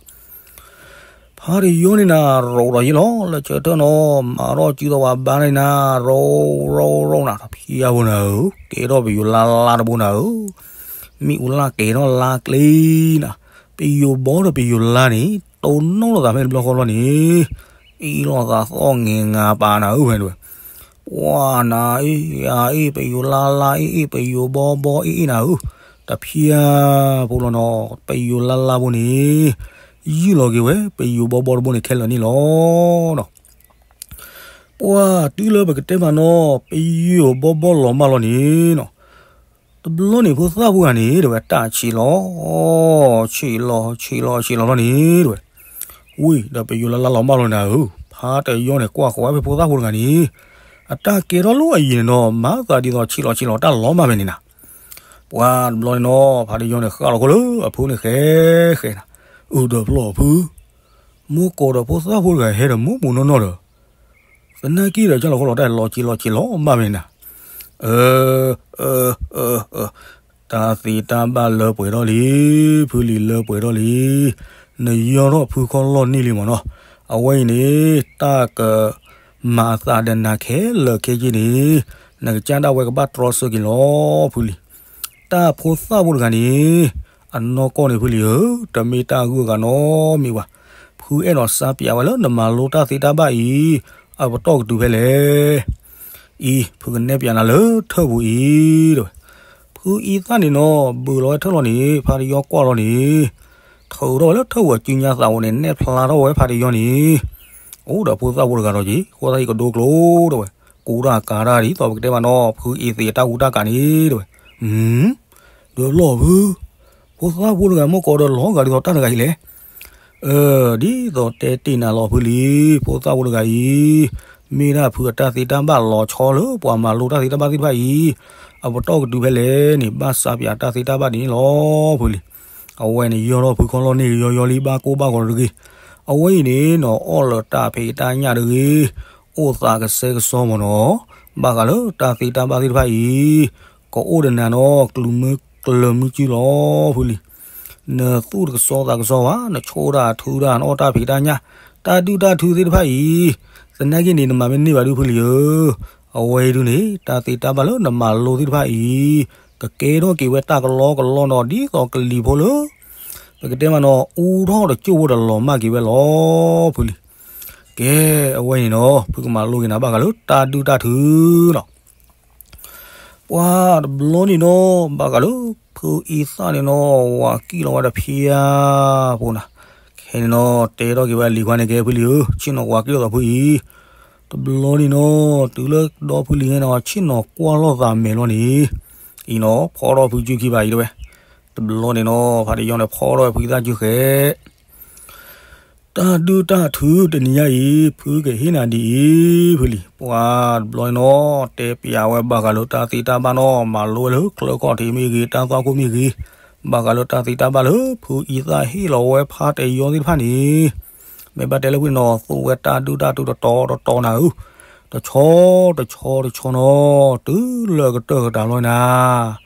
ဖါတယီန့ၣ်နၤ ရိဒီးယ့ၢ်လီၤ လၢဆၢထၢၣ်နီၤ မၤထီၣ်စုသီဝါဘါန့ၣ်နၤ ရိရိရိနၤ တဖျၢၣ်ဖိနၤဧၢ, ကဲထီၣ်ပယိၤလါလါတဘိနၤဧၢ, မ့ၣ်အူလၣ်ကဲထီၣ်လါကျ့နၤ, ပယိၤဘီဒီးပယိၤလါန့ၣ် တိၢ်နီၣ်လိာ်သးဖဲတဘျီဃီဘျီန့ၣ် အ့ၣ်လိာ်သးသီၣ်ငဲၤငါပာ်နၤဧၢ ဖဲတဲဝဲ. ပှၤနၤအ့ၣ်အ့ၣ် ပယိၤလါလါအ့ၣ်အ့ၣ် ပယိၤဘီဘီအ့ၣ်အ့ၣ်နၤဧၢ, တဖျၢၣ်ဖိလီၤနီၤ ပယိၤလါလါဘိန့ၣ် ယုၢ်လီၤက့ၤဝဲ ပယိၤဘီဘီတဘိန့ၣ်ခဲလၢာ်န့ၣ်လီၤနီၤ. ပှၤတုၤလၢပကတဲမးနီၤ ပယိၤဘီဘီလီၤမၢ်လီၤန့ၣ်နီၤ, တဘျီန့ၣ်ဖိသၣ်ဖိဂၤန့ၣ် တဲဝဲ တၢ်ဆံးလီၤ ဆံးလီၤ ဆံးလီၤ ဆံးလီၤလီၤန့ၣ် တဲဝဲ. ဝံၤဒီးပယိၤလါလါလီၤမၢ်လီၤနၤဧၢ, ဖါတယီန့ၣ် ကွၢ်ဃီၤဝဲဖဲဖိသၣ်ဖိတဂၤန့ၣ် အတၢ်ကဲထီၣ်လၢအယံၤန့ၣ်နီၤ မၤသးဒ်သိးဆံးလီၤဆံးလီၤ တၢ်လီၤမၢ်ဖဲန့ၣ်နၤ. ပှၤတဘျီန့ၣ်နီၤ ဖါတယီန့ၣ် ဃၣ်လီၤခိၣ်လၢအဖုန့ၣ် ဃဲဃဲနၤ, အုးဒီးဖျီၣ်ဖု မိၢ်ကီးဒီးဖိသၣ်ဖိတဂၤဟဲဒီးမိၢ်မိၢ်နီၢ်နီၢ်ဒီး သနာ်က့ဒီး ကၢ်လီၤဃီလီၤတၢ်လီၤဆံးလီၤဆံးလီၤမၢ်ဖဲန့ၣ်နၤ. အၢ အၢ အၢ အၢ တၢ်သ့တၢ်ဘၣ်လၢပှဲၤထီၣ်လံ, ဖုလံၤလၢပှဲၤထီၣ်လံ, နယီၢ်ထီၣ်ဖုခီလီၢ်န့ၢ်လံမ့ၢ်နီၤ. အဝဲအံၤန့ၣ် တၢ်ကမၤအသးဒီးနၤခဲလၢာ်ခဲဆ့န့ၣ် နကစၢ်ဒၣ်ဝဲကဘၣ်တြီဆၢက့ၤလီၤ ဖုလံၤ. တၢ်ဖိသၣ်ဖိတဂၤန့ၣ် အနီၢ်ကီၢ်န့ၣ်ဖုလံၤဧၢ, တမ့ၢ်တၢ်ဂုၤဂၤနီတမံၤဘၣ်. ဖုအဲၣ်ဒိးစါပၠးဝဲလၢနမၤလိတၢ်သ့တၢ်ဘၣ်အံၤ အပတီၢ်ကတုၤဖဲလဲၣ်. အံၤ ဖုကနဲၣ်ပၠးနၤလၢထၢၣ်ပူၤအံၤ တဲဝဲ. ဖုအံသၣ်န့ၣ်နီၤ ဘုးလီၤဝဲထၢၣ်လီၤန့ၣ် ဖါတယီကွၢ်လီၤန့ၣ် ထုးထီၣ်ဝဲလၢထၢၣ်ပူၤအစုညါသးအိၣ်န့ၣ် နဲၣ်ဖျါထီၣ်ဝဲဖါတယီန့ၣ် အိၣ်ဒီးဖိသၣ်ဖိတဂၤဒီးက့ၤ ဃိသတးဟံၣ်ကဒိကျိၤ တဲဝဲ. ကူတၢ်ကၤတၢ်ဒ်သိးပကတဲမးနီၤ ဖုအံသ့အတၢ်ဟူးတၢ်ကၤန့ၣ် တဲဝဲ. ဒုးလီၢ်ဖု ဖိသၣ်ဖိတဂၤမိၢ်ကီးဒီးလီၤဂာ်ဒ်သိးတၢ်တဂၤအံၤလဲၣ်. အၢ ဒ်သိးတဲတ့ၢ်နၤလီၤဖုလံၤ, ဖိသၣ်ဖိတဂၤအံၤ မ့ၢ်ဒၣ်ဖုအတၢ်သ့တၢ်ဘၣ်လီၤဆီလၢပှၤမၤလိတၢ်သ့တၢ်ဘၣ်သ့ၣ်တဖၣ်အံၤ အပတီၢ်ကတုၤဖဲလဲၣ်န့ၣ် ဘၣ်စါပၠးတၢ်သ့တၢ်ဘၣ်န့ၣ်လီၤဖုလံၤ. အဝဲန့ၣ် ယီၢ်ထီၣ်ဖုခီလီၢ်န့ၢ်ယီၤယီၤလံ ဘၣ်ကိၢ်ဘၣ်ဂီၤတဂ့ၤ. အဝဲအံၤန့ၣ်နီၤ အီၣ်လၢတၢ်ဖံးတၢ်ညၣ်တဂ့ၤ, အိၣ်သးကဆှဲကဆှီမ့ၢ်နီၤ, ဘၣ်ဃးလၢတၢ်သ့တၢ်ဘၣ်သ့ၣ်တဖၣ်အံၤ ကအိၣ်ဒီးနၤနီၤ ကျုးမုၢ်ကျၢၤမုၢ်စုလီၤဖုလံၤ. နသူၣ်တကစီသးကစီဘၣ်, နဆိၣ်တၢ်ထုတၢ် နအီၣ်တၢ်ဖံးတၢ်ညၣ်, တၢ်ဒုၣ်တၢ်ထုသ့ၣ်တဖၣ်အံၤ သနာ်က့န့ၣ် နမၤမ့ၢ်န့ၢ်ဘၣ်ဒုးဖုလံၤဧၢ, အဝဲအံၤဒုးန့ၣ် တၢ်သ့တၢ်ဘၣ်လၢနမၤလိသ့ၣ်တဖၣ်အံၤ ကကဲထီၣ်က့ၤဝဲတၢ်ကလီကလီနီၤ ဒ်သိးကလံၤဖိလၢ ပကတဲမးနီၤ အူထီၣ်တစိၢ်ဖိဒီးလီၤမၢ်က့ၤဝဲလီၤဖုလံၤ. ကဲ အဝဲန့ၣ်နီၤ ဖုကမၤလိက့ၤနၤဘၣ်ဃးလၢတၢ်ဒုၣ်တၢ်ထုလီၤ. ပှၤတဘျီန့ၣ်နီၤ ဘၣ်ဃးလၢဖုအံသၣ်န့ၣ်နီၤ ဝၤကံၣ်လီၤဝဲတဖျၢၣ်ဖိနၤ, ခဲန့ၣ်နီၤ တဲထီၣ်က့ၤဝဲလံၤခွါန့ၣ် ကဲဖုလံၤဧၢ, ဆ့ၣ်နီၤဝၤကံၣ်လီၤသးဖုအံၤ, တဘျီန့ၣ်နီၤ တုၤလၢဒီဖုလံၤဟဲနီၤ ဆ့ၣ်နီၤကွၢ်လိာ်သးမဲာ်လီၤန့ၣ်, အံၤနီၤ ဖီထီၣ်ဖုစုခံဘၣ်အံၤတဲဝဲ. တဘျီန့ၣ်နီၤ ဖါတယီန့ၣ် ဖီထီၣ်ဝဲဖုသၣ်စုဃဲ တၢ်ဒုၣ်တၢ်ထုတနံၤညါအံၤ ဖုကဟ့ၣ်နၤဒ်အံၤ ဖုလံၤ. ပှၤတဘျီန့ၣ်နီၤ တဲပျးဝဲဘၣ်ဃးလၢတၢ်သ့တၢ်ဘၣ်နီၤ မၤလိဝဲလၢချၢခီၣ်ထံးမ့ၢ်ဂ့ၤ တၢ်သွၣ်ခိၣ်မ့ၢ်ဂ့ၤ, ဘၣ်ဃးလၢတၢ်သ့တၢ်ဘၣ်လၢ ဖုအံသၣ်ဟ့ၣ်လီၤဝဲဖါတယီသ့ၣ်တဖၣ်န့ၣ်, မ့ၢ်ဘၣ်တဲလၢဖုန့ၣ်နီၤ သူဝဲတၢ်ဒုၣ်တၢ်ထုတတီတတီနၤဧၢ, တဆီတဆီတဆီနီၤ တုၤလၢကတၢၢ်ကတၢၢ်လီၤနၤ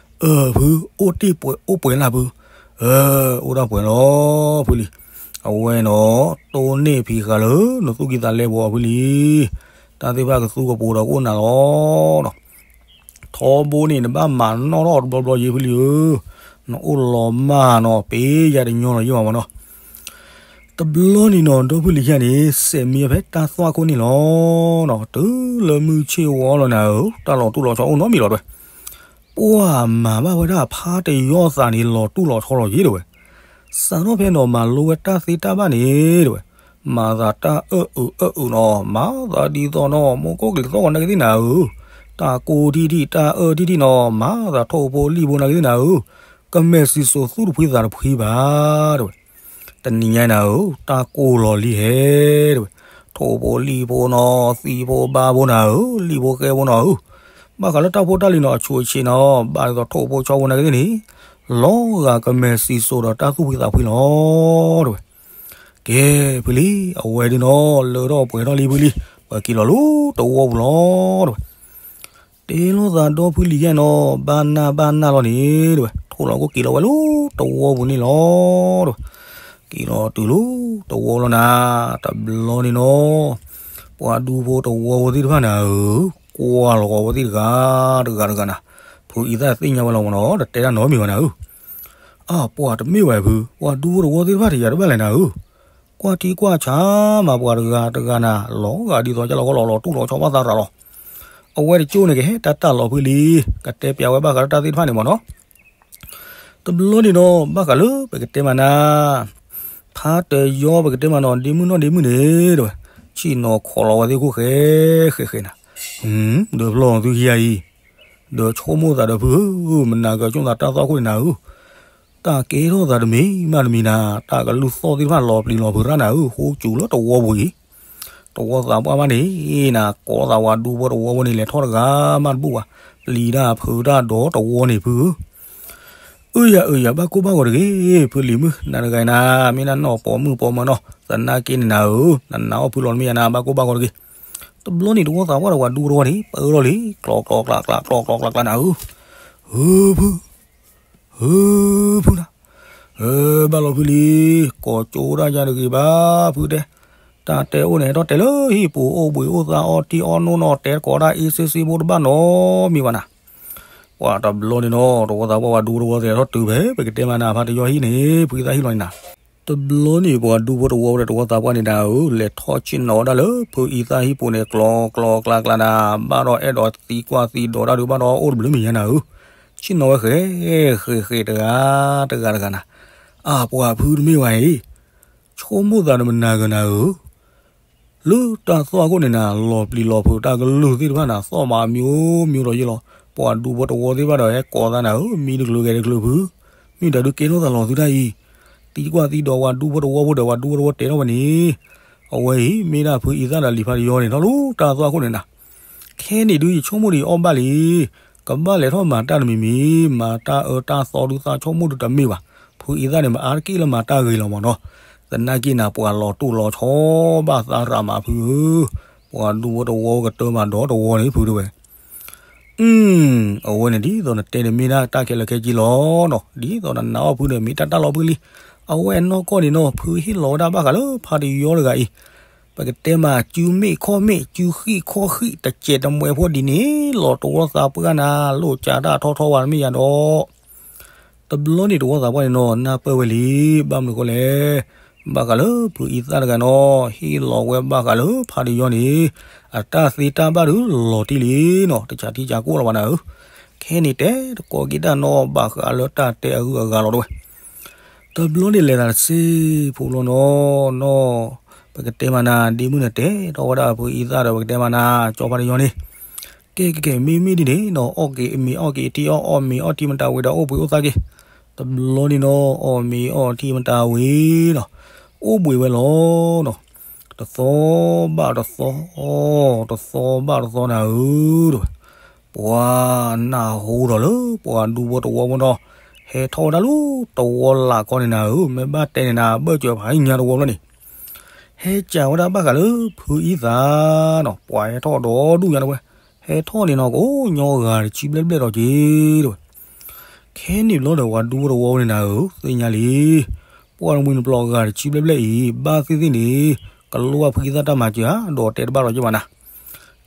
အၢ ဖု အိၣ်တ့ၢ်ပှဲၤအိၣ်ပှဲၤလၢဖု, အၢ အိၣ်ဒၣ်ပှဲၤလီၤဖုလံၤ. အဝဲနီၤ တိၢ်နီၣ်ဖံးဃာ်လၢ နသူၣ်ကံၢ်သးလဲပူၤအီၤဖုလံၤ, တၢ်သ့ၣ်တဖၣ်ကသူကပိာ်ဒီးကအိၣ်နၤလီၤနီၤ. ထီဘိန့ၣ် နဘၣ်မၤနီၣ်ထီၣ်တဘျီဘျီယ့ၢ်ဖုလံၤဧၢ, နအိၣ်လီၤမၢ်နီၤ ပ့ၤယၤတညီလီၤယ့ၢ်မးမးနီၤ. တဘျီန့ၣ်နီၤ ဒီဖုလံၤယၤန့ၣ် စဲးမံဝဲဖဲတၢ်သွၣ်ခိၣ်န့ၣ်လီၤနီၤ, တုၤလၢမုၢ်ဆ့ၣ်ဝီလီၤနၤဧၢ, တၢ်လီၤတူၢ်လီၤဆီအိၣ်နီတမံၤလီၤတဲဝဲ. ပှၤမၤဘၣ်ဝဲဒၣ်ဖါတယီသးန့ၣ် လီၤတူၢ်လီၤဆီလီၤယ့ၢ်တဲဝဲ. စးထီၣ်ဖဲနီၤ မၤလိဝဲတၢ်သ့တၢ်ဘၣ်န့ၣ်တဲဝဲ, မၤသးတၢ်အၢၣ်အုးအၢၣ်အုးနီၤ, မၤသးဒ်သိးနီၤ မိၢ်ကီၢ်ကလံၤသီၣ်ဂီၤနာ်က့သ့ၣ်နၤဧၢ, တၢ်ကိၢ်ထံၣ်ထံၣ် တၢ်အၢၣ်ထံၣ်ထံၣ်နီၤ, မၤသးထိၣ်ဖိလံၣ်ဖိနာ်က့သ့ၣ်နၤဧၢ, ကမဲာ်စံၣ်စိၤသူၣ်တဖှံသးတဖှံဘၣ်တဲဝဲ. တနံၤညါနၤဧၢ, တၢ်ကိၢ်လီၤလံဟဲတဲဝဲ, ထိၣ်ဖိလံၣ်ဖိနီၤ, သံၣ်ဖိဘါဖိနၤဧၢ, လံၣ်ဖိဃဲဖိနီၤဧၢ, ဘၣ်ဃးလၢတၢ်ဖိတၢ်လံၤနီၤ အဆူးအဆ့းနီၤ, ဘၣ်ဒ်သိးထိၣ်ဖိဆီဖိနာ်က့သ့ၣ်န့ၣ်, လီၤဂာ်ကမဲာ်စံၣ်စိၤဒီးတၢ်သူၣ်ဖှံသးဖှံလီၤ တဲဝဲ. ကဲ ဖုလံ, အဝဲဒ်နီၤ လၢထီၣ်ပှဲၤထီၣ်လံဖုလံ, ပှၤက့ၤလီၤလၢတဝီပူၤလီၤ တဲဝဲ. တဲလိာ်သးဒီဖုလံယဲနီၤ, ဘၣ်နၢ်ဘၣ်နၢ်လီၤန့ၣ် တဲဝဲ, ထိၣ်လီၤကိၣ်က့ၤလီၤဝဲလၢတဝီပူၤန့ၣ်လီၤ တဲဝဲ. က့ၤလီၤတုၤလၢတဝီလီၤနၤ, တဘျီန့ၣ်နီၤ ပှၤဒူဖိတဝီဖိသ့ၣ်တဖၣ်န့ၣ်ဧၢ, ကွၢ်လီၤဃီၤဝဲသ့ၣ်တဂၤတဂၤတဂၤနၤ, ဖုအံသၣ်သ့ၣ်ညါဝဲလီၤမ့ၢ်နီၤ, တတဲတၢ်နီတမံၤဘၣ်နၤဧၢ. အၢ ပှၤတမ့ၢ်ဝဲဖု, ပှၤဒူဖိတဝီသ့ၣ်တဖၣ်တယၤတဘၣ်လဲၣ်နၤဧၢ. ကွၢ်ထံကွၢ်ဆးမးပှၤတဂၤတဂၤနၤ, လီၤဂာ်ဒ်သိးကလီၤဃီလီၤလီၤတူၢ်လီၤဆီဘၣ်သးရၤလီၤ. အဝဲတကၠိန့ၣ်ကဟဲတၢ်တၢ်လီၤဖုလံ, ကတဲပျးဝဲဘၣ်ဃးလၢတၢ်သ့ၣ်တဖၣ်န့ၣ်မ့ၢ်နီၤ. တဘျီန့ၣ်ဒီး ဘၣ်ဃးလၢပကတဲမးနၤ, ဖါတယီပကတဲမးနီၤ ဒ့မုၣ်နီၢ်ဒ့မုၣ်န့ၣ် တဲဝဲ, ဆ့ၣ်နီၤခိးလီၤဝဲသ့ၣ်ခိၣ်ဃဲဃဲဃဲနၤ, ဒီးဖျီၣ်သုခံဂၤအံၤ, ဒီးဆိကမိၣ်သးဒီးဖုဧၢ, မနၤကၢဆိၣ်သးတၢ်သီၣ်ခိၣ်န့ၣ်နၤဧၢ, တၢ်ကဲထီၣ်သးတမံၤမးတမံၤနၤ, တၢ်ကလုၢ်သီၣ်သ့ၣ်တဖၣ်လီၤပျံၤလီၤဖုးရၣ်နၤဧၢ, ဃိစူၤလၢတဝီပူၤအံၤ တဝီသးပှၢ်မးန့ၣ်နၤ, ကိးသးဝဲဒူဖိတဝီဖိန့ၣ် လဲၤထီၣ်တဂၤမးတဘူၣ်ဘၣ်, ပျံၤတၢ်ဖုးတၢ်ဒီးတဝီန့ၣ်ဖုဧၢ. အၢ ယၤအၢ ယၤ ဘၣ်ကိၢ်ဘၣ်ဂီၤတဂ့ၤ, ဖုလံၤမုၣ် နၤတဂၤအံၤနၤ, မ့ၢ်နနီၢ်ပိာ်မုၣ်ပိာ်မၢၤနီၤ, သနာ်က့န့ၣ်နၤဧၢ, နနာ်အီၣ်ဖုလီၤတမ့ၢ်ယၤနၤ, ဘၣ်ကိၢ်ဘၣ်ဂီၤတဂ့ၤ. တဘျီန့ၣ်တဝီသးပှၢ်ဒီးပှၤဒူဖိတဝီန့ၣ် ပၢလီၤလံ, ကျီကျီကျါကျါ ကျီကျီကျါကျါနၤဧၢ, ဧၢဖု ဧၢဖုနၤ, ဘၣ်လီၤဖုလံ, ကိးကၠိဒၣ်ယၤတဂ့ၤဘၣ်ဖုတဲ, တၢ်တဲအိၣ်န့ၣ် ဟဲထီၣ်တဲလၢဟံၣ်ပူၤ အိၣ်ဘှံးအိၣ်သါအီထံအီနိနီၤ, တဲကိးဒၣ်အ့စ့စ့ဖိတဘၣ်နီတမံၤဘၣ်နၤ. ပှၤတဘျီန့ၣ်နီၤ တဝီသးပှၢ်ပှၤဒူဖိတဝီသ့ၣ် ဟဲထီၣ်တုၤဖဲပကတဲမးနၤ ဖါတယီဟံၣ်န့ၣ် ဖုအံသၣ်ဟံၣ်လီၤန့ၣ်နၤ. တဘျီန့ၣ်ပှၤဒူဖိတဝီဖိဒီးတဝီသးပှၢ်န့ၣ်နၤဧၢ, လဲၤထီၣ်ဆ့ၣ်နီၤဝဲဒၣ်လၢဖုအံသၣ်ဟံၣ်ပူၤန့ၣ် ကျီကျီကျါကျါနၤ, ဘၣ်ဒီးအဲၣ်ဒိးသံကွၢ်သံဒိးတၢ်ဒုး ဘၣ်ဒီးအိၣ်တဘျုးမံၤညါနၤဧၢ, ဆ့ၣ်နီၤဝဲဃဲဃဲဃဲဃဲတဂၤတဂၤတဂၤနၤ. အၢ ပှၤဖုတမ့ၢ်ဝဲအံၤ, ဆိကမိၣ်သးဒီးမနၤဂၤနၤဧၢ, လၢတၢ်သွၣ်ခိၣ်န့ၣ်နၤ လီၤပျံၤလီၤဖုးတၢ်ကလုၢ်သ့ၣ်တဖၣ်နၤ သီၣ်မးမျိုးမျိုးဒီးယ့လီၤ. ပှၤဒူဖိတဝီသ့ၣ်တဖၣ်ဒီး ဟဲကိးသးနၤဧၢ, မံတချုးဂဲၤတချုးဖု, မ့ၢ်တၢ်ဒုးကဲထီၣ်သးလီၤသုတၢ်အံၤ, သံကွၢ်သံဒိးပှၤဒူဖိတဝီဖိဒီး ပှၤဒူဖိတဝီတဲထီၣ်ဝဲန့ၣ်, အဝဲအံၤ မ့ၢ်ဒၣ်ဖုအံသၣ်ဒီးလံၤဖါတယီန့ၣ် ထီၣ်လၢတၢ်သွၣ်ခိၣ်န့ၣ်နၤ. ခဲန့ၣ်ဒုးယဆိကမိၣ်ဒီးအီၣ်ဘၣ်လံ, ကဘၣ်လဲၤထီၣ်မၤတၢ်တမံၤမံၤ, မၤတၢ်အၢတၢ်သီဒုးသးဆိကမိၣ်ဒုးတမ့ၢ်ဘၣ်. ဖုအံသၣ်န့ၣ် မအါတက့ၢ်လၢမၤတၢ်ဂ့ၤလီၤမးနီၤ. သနာ်က့နၤ ပှၤလီၤတိၢ်လီၤဆီဘၣ်သးရးမးဖုဧၢ, ပှၤဒူဖိတဝီကတၢၢ်မးဒီးတဝီန့ၣ်ဖုတဲဝဲ. အဝဲန့ၣ်ဒ်သိးနတဲန့ၣ်မ့ၢ်ဒၣ်တၢ်ခဲလၢာ်ခဲဆ့လီၤနီၤ, ဒ်သိးနနာ်အီၣ်ဖုန့ၣ် မ့ၢ်တၢ်တၢ်လီၤဖုလံ. အဝဲအနီၢ်ကီၢ်န့ၣ်နီၤ ဖုဟ့ၣ်လီၤဝဲဒၣ်ဘၣ်ဃးလၢဖါတယီတဂၤအံၤ, ပကတဲမး စုမ့ၣ်ခီၣ်မ့ၣ် စုဃံၣ်ခီၣ်ဃံၣ် တစဲးတမှဲၤဖိဒ်န့ၣ် လီၤတဝီသးပှၢ်နၤ လိၣ်ကးတၢ်ထီၣ်ထီၣ်ဝဲတမ့ၢ်ယၤဒီး တဘျီန့ၣ်တဝီသးပှၢ်န့ၣ်နီၤ နၢ်ပၢၢ်ဝဲလံ, ဘၣ်မနုၤဃိလဲၣ်, ဘၣ်ဃးလၢဖုအံသၣ်တဂၤနီၤ ဟ့ၣ်လီၤဝဲဘၣ်ဃးလၢဖါတယီန့ၣ် အတၢ်သ့တၢ်ဘၣ်ဒုးလီၤတံၢ်လံနီၤ, တဆးထံဆးကီၢ်လီၤဘၣ်နၤဧၢ. ခဲန့ၣ်တဲတကိးက့ၤတၢ်နီၤ ဘၣ်ဃးလၢတၢ်တဲအဂုၤအဂၤလီၤတဝဲ. တဘျီန့ၣ်လဲၤသးတစ့ဖိလီၤနီၤ, နီၤ ပကတဲမးနၤ ဒ့မုၣ်န့ၣ်တဲထီၣ်ဝဲဒၣ်ဖုအံသၣ်ဒီး ပကတဲမးနၤ ကၠီဖါတယီန့ၣ် ကဲကဲကဲ မ့မ့ၢ်ဒ်န့ၣ်နီၤ အီၣ်က့ၤမ့ၤအီၣ်က့ၤထံအီၣ် အီၣ်မ့ၤအီၣ်ထံမတၤဝံၤဒီး အိၣ်ဘှံးအိၣ်သါက့ၤ. တဘျီန့ၣ်နီၤ အီၣ်မ့ၤအီၣ်ထံမတၤဝံၤနီၤ အိၣ်ဘှံးဝဲလီၤနီၤ. တသီဘၣ်တသီ, တသီဘၣ်တသီနၤဧၢ, တဲဝဲ ပှၤနၢ်ဟူဒီးလၢပှၤဒူဖိတဝီဖိနီၤ ဟဲထီၣ်ဝဲဒၣ်လၢတဝီလၢ်ကီၢ်န့ၣ်နၤဧၢ, မ့ၢ်ဘၣ်တဲန့ၣ်နၤ ဘၢၣ်စၢၤဖးညါတဝီဖျၢၣ်န့ၣ် ဟဲစံးဝဲဒၣ်ဘၣ်ဃးလၢဖုအံသၣ်နီၤ ပှၤဟဲထီၣ်ဒီဒူၣ်ညါတဝဲ, ဟဲထီၣ်န့ၣ်နီၤ ကိးညီဂၤတဆံဘျဲၣ်ဘျဲၣ်ဒီးက့ၤ တဲဝဲ. ခဲန့ၣ်ဘျီဒီးပှၤဒူဖိတဝီန့ၣ်နၤဧၢ သ့ၣ်ညါလံ, ပှၤတမှံၤတပျီၤဂၤတဆံဘျဲၣ်ဘျဲၣ်အံၤ ဘၣ်သ့ၣ်သ့ၣ်န့ၣ် ကလိၣ်ဘၣ်ဖုအံသၣ်တၢ်မၤစၢၤဧါ ဒီးတဲတဘၣ်ဒီးက့ၤဘၣ်နၤ.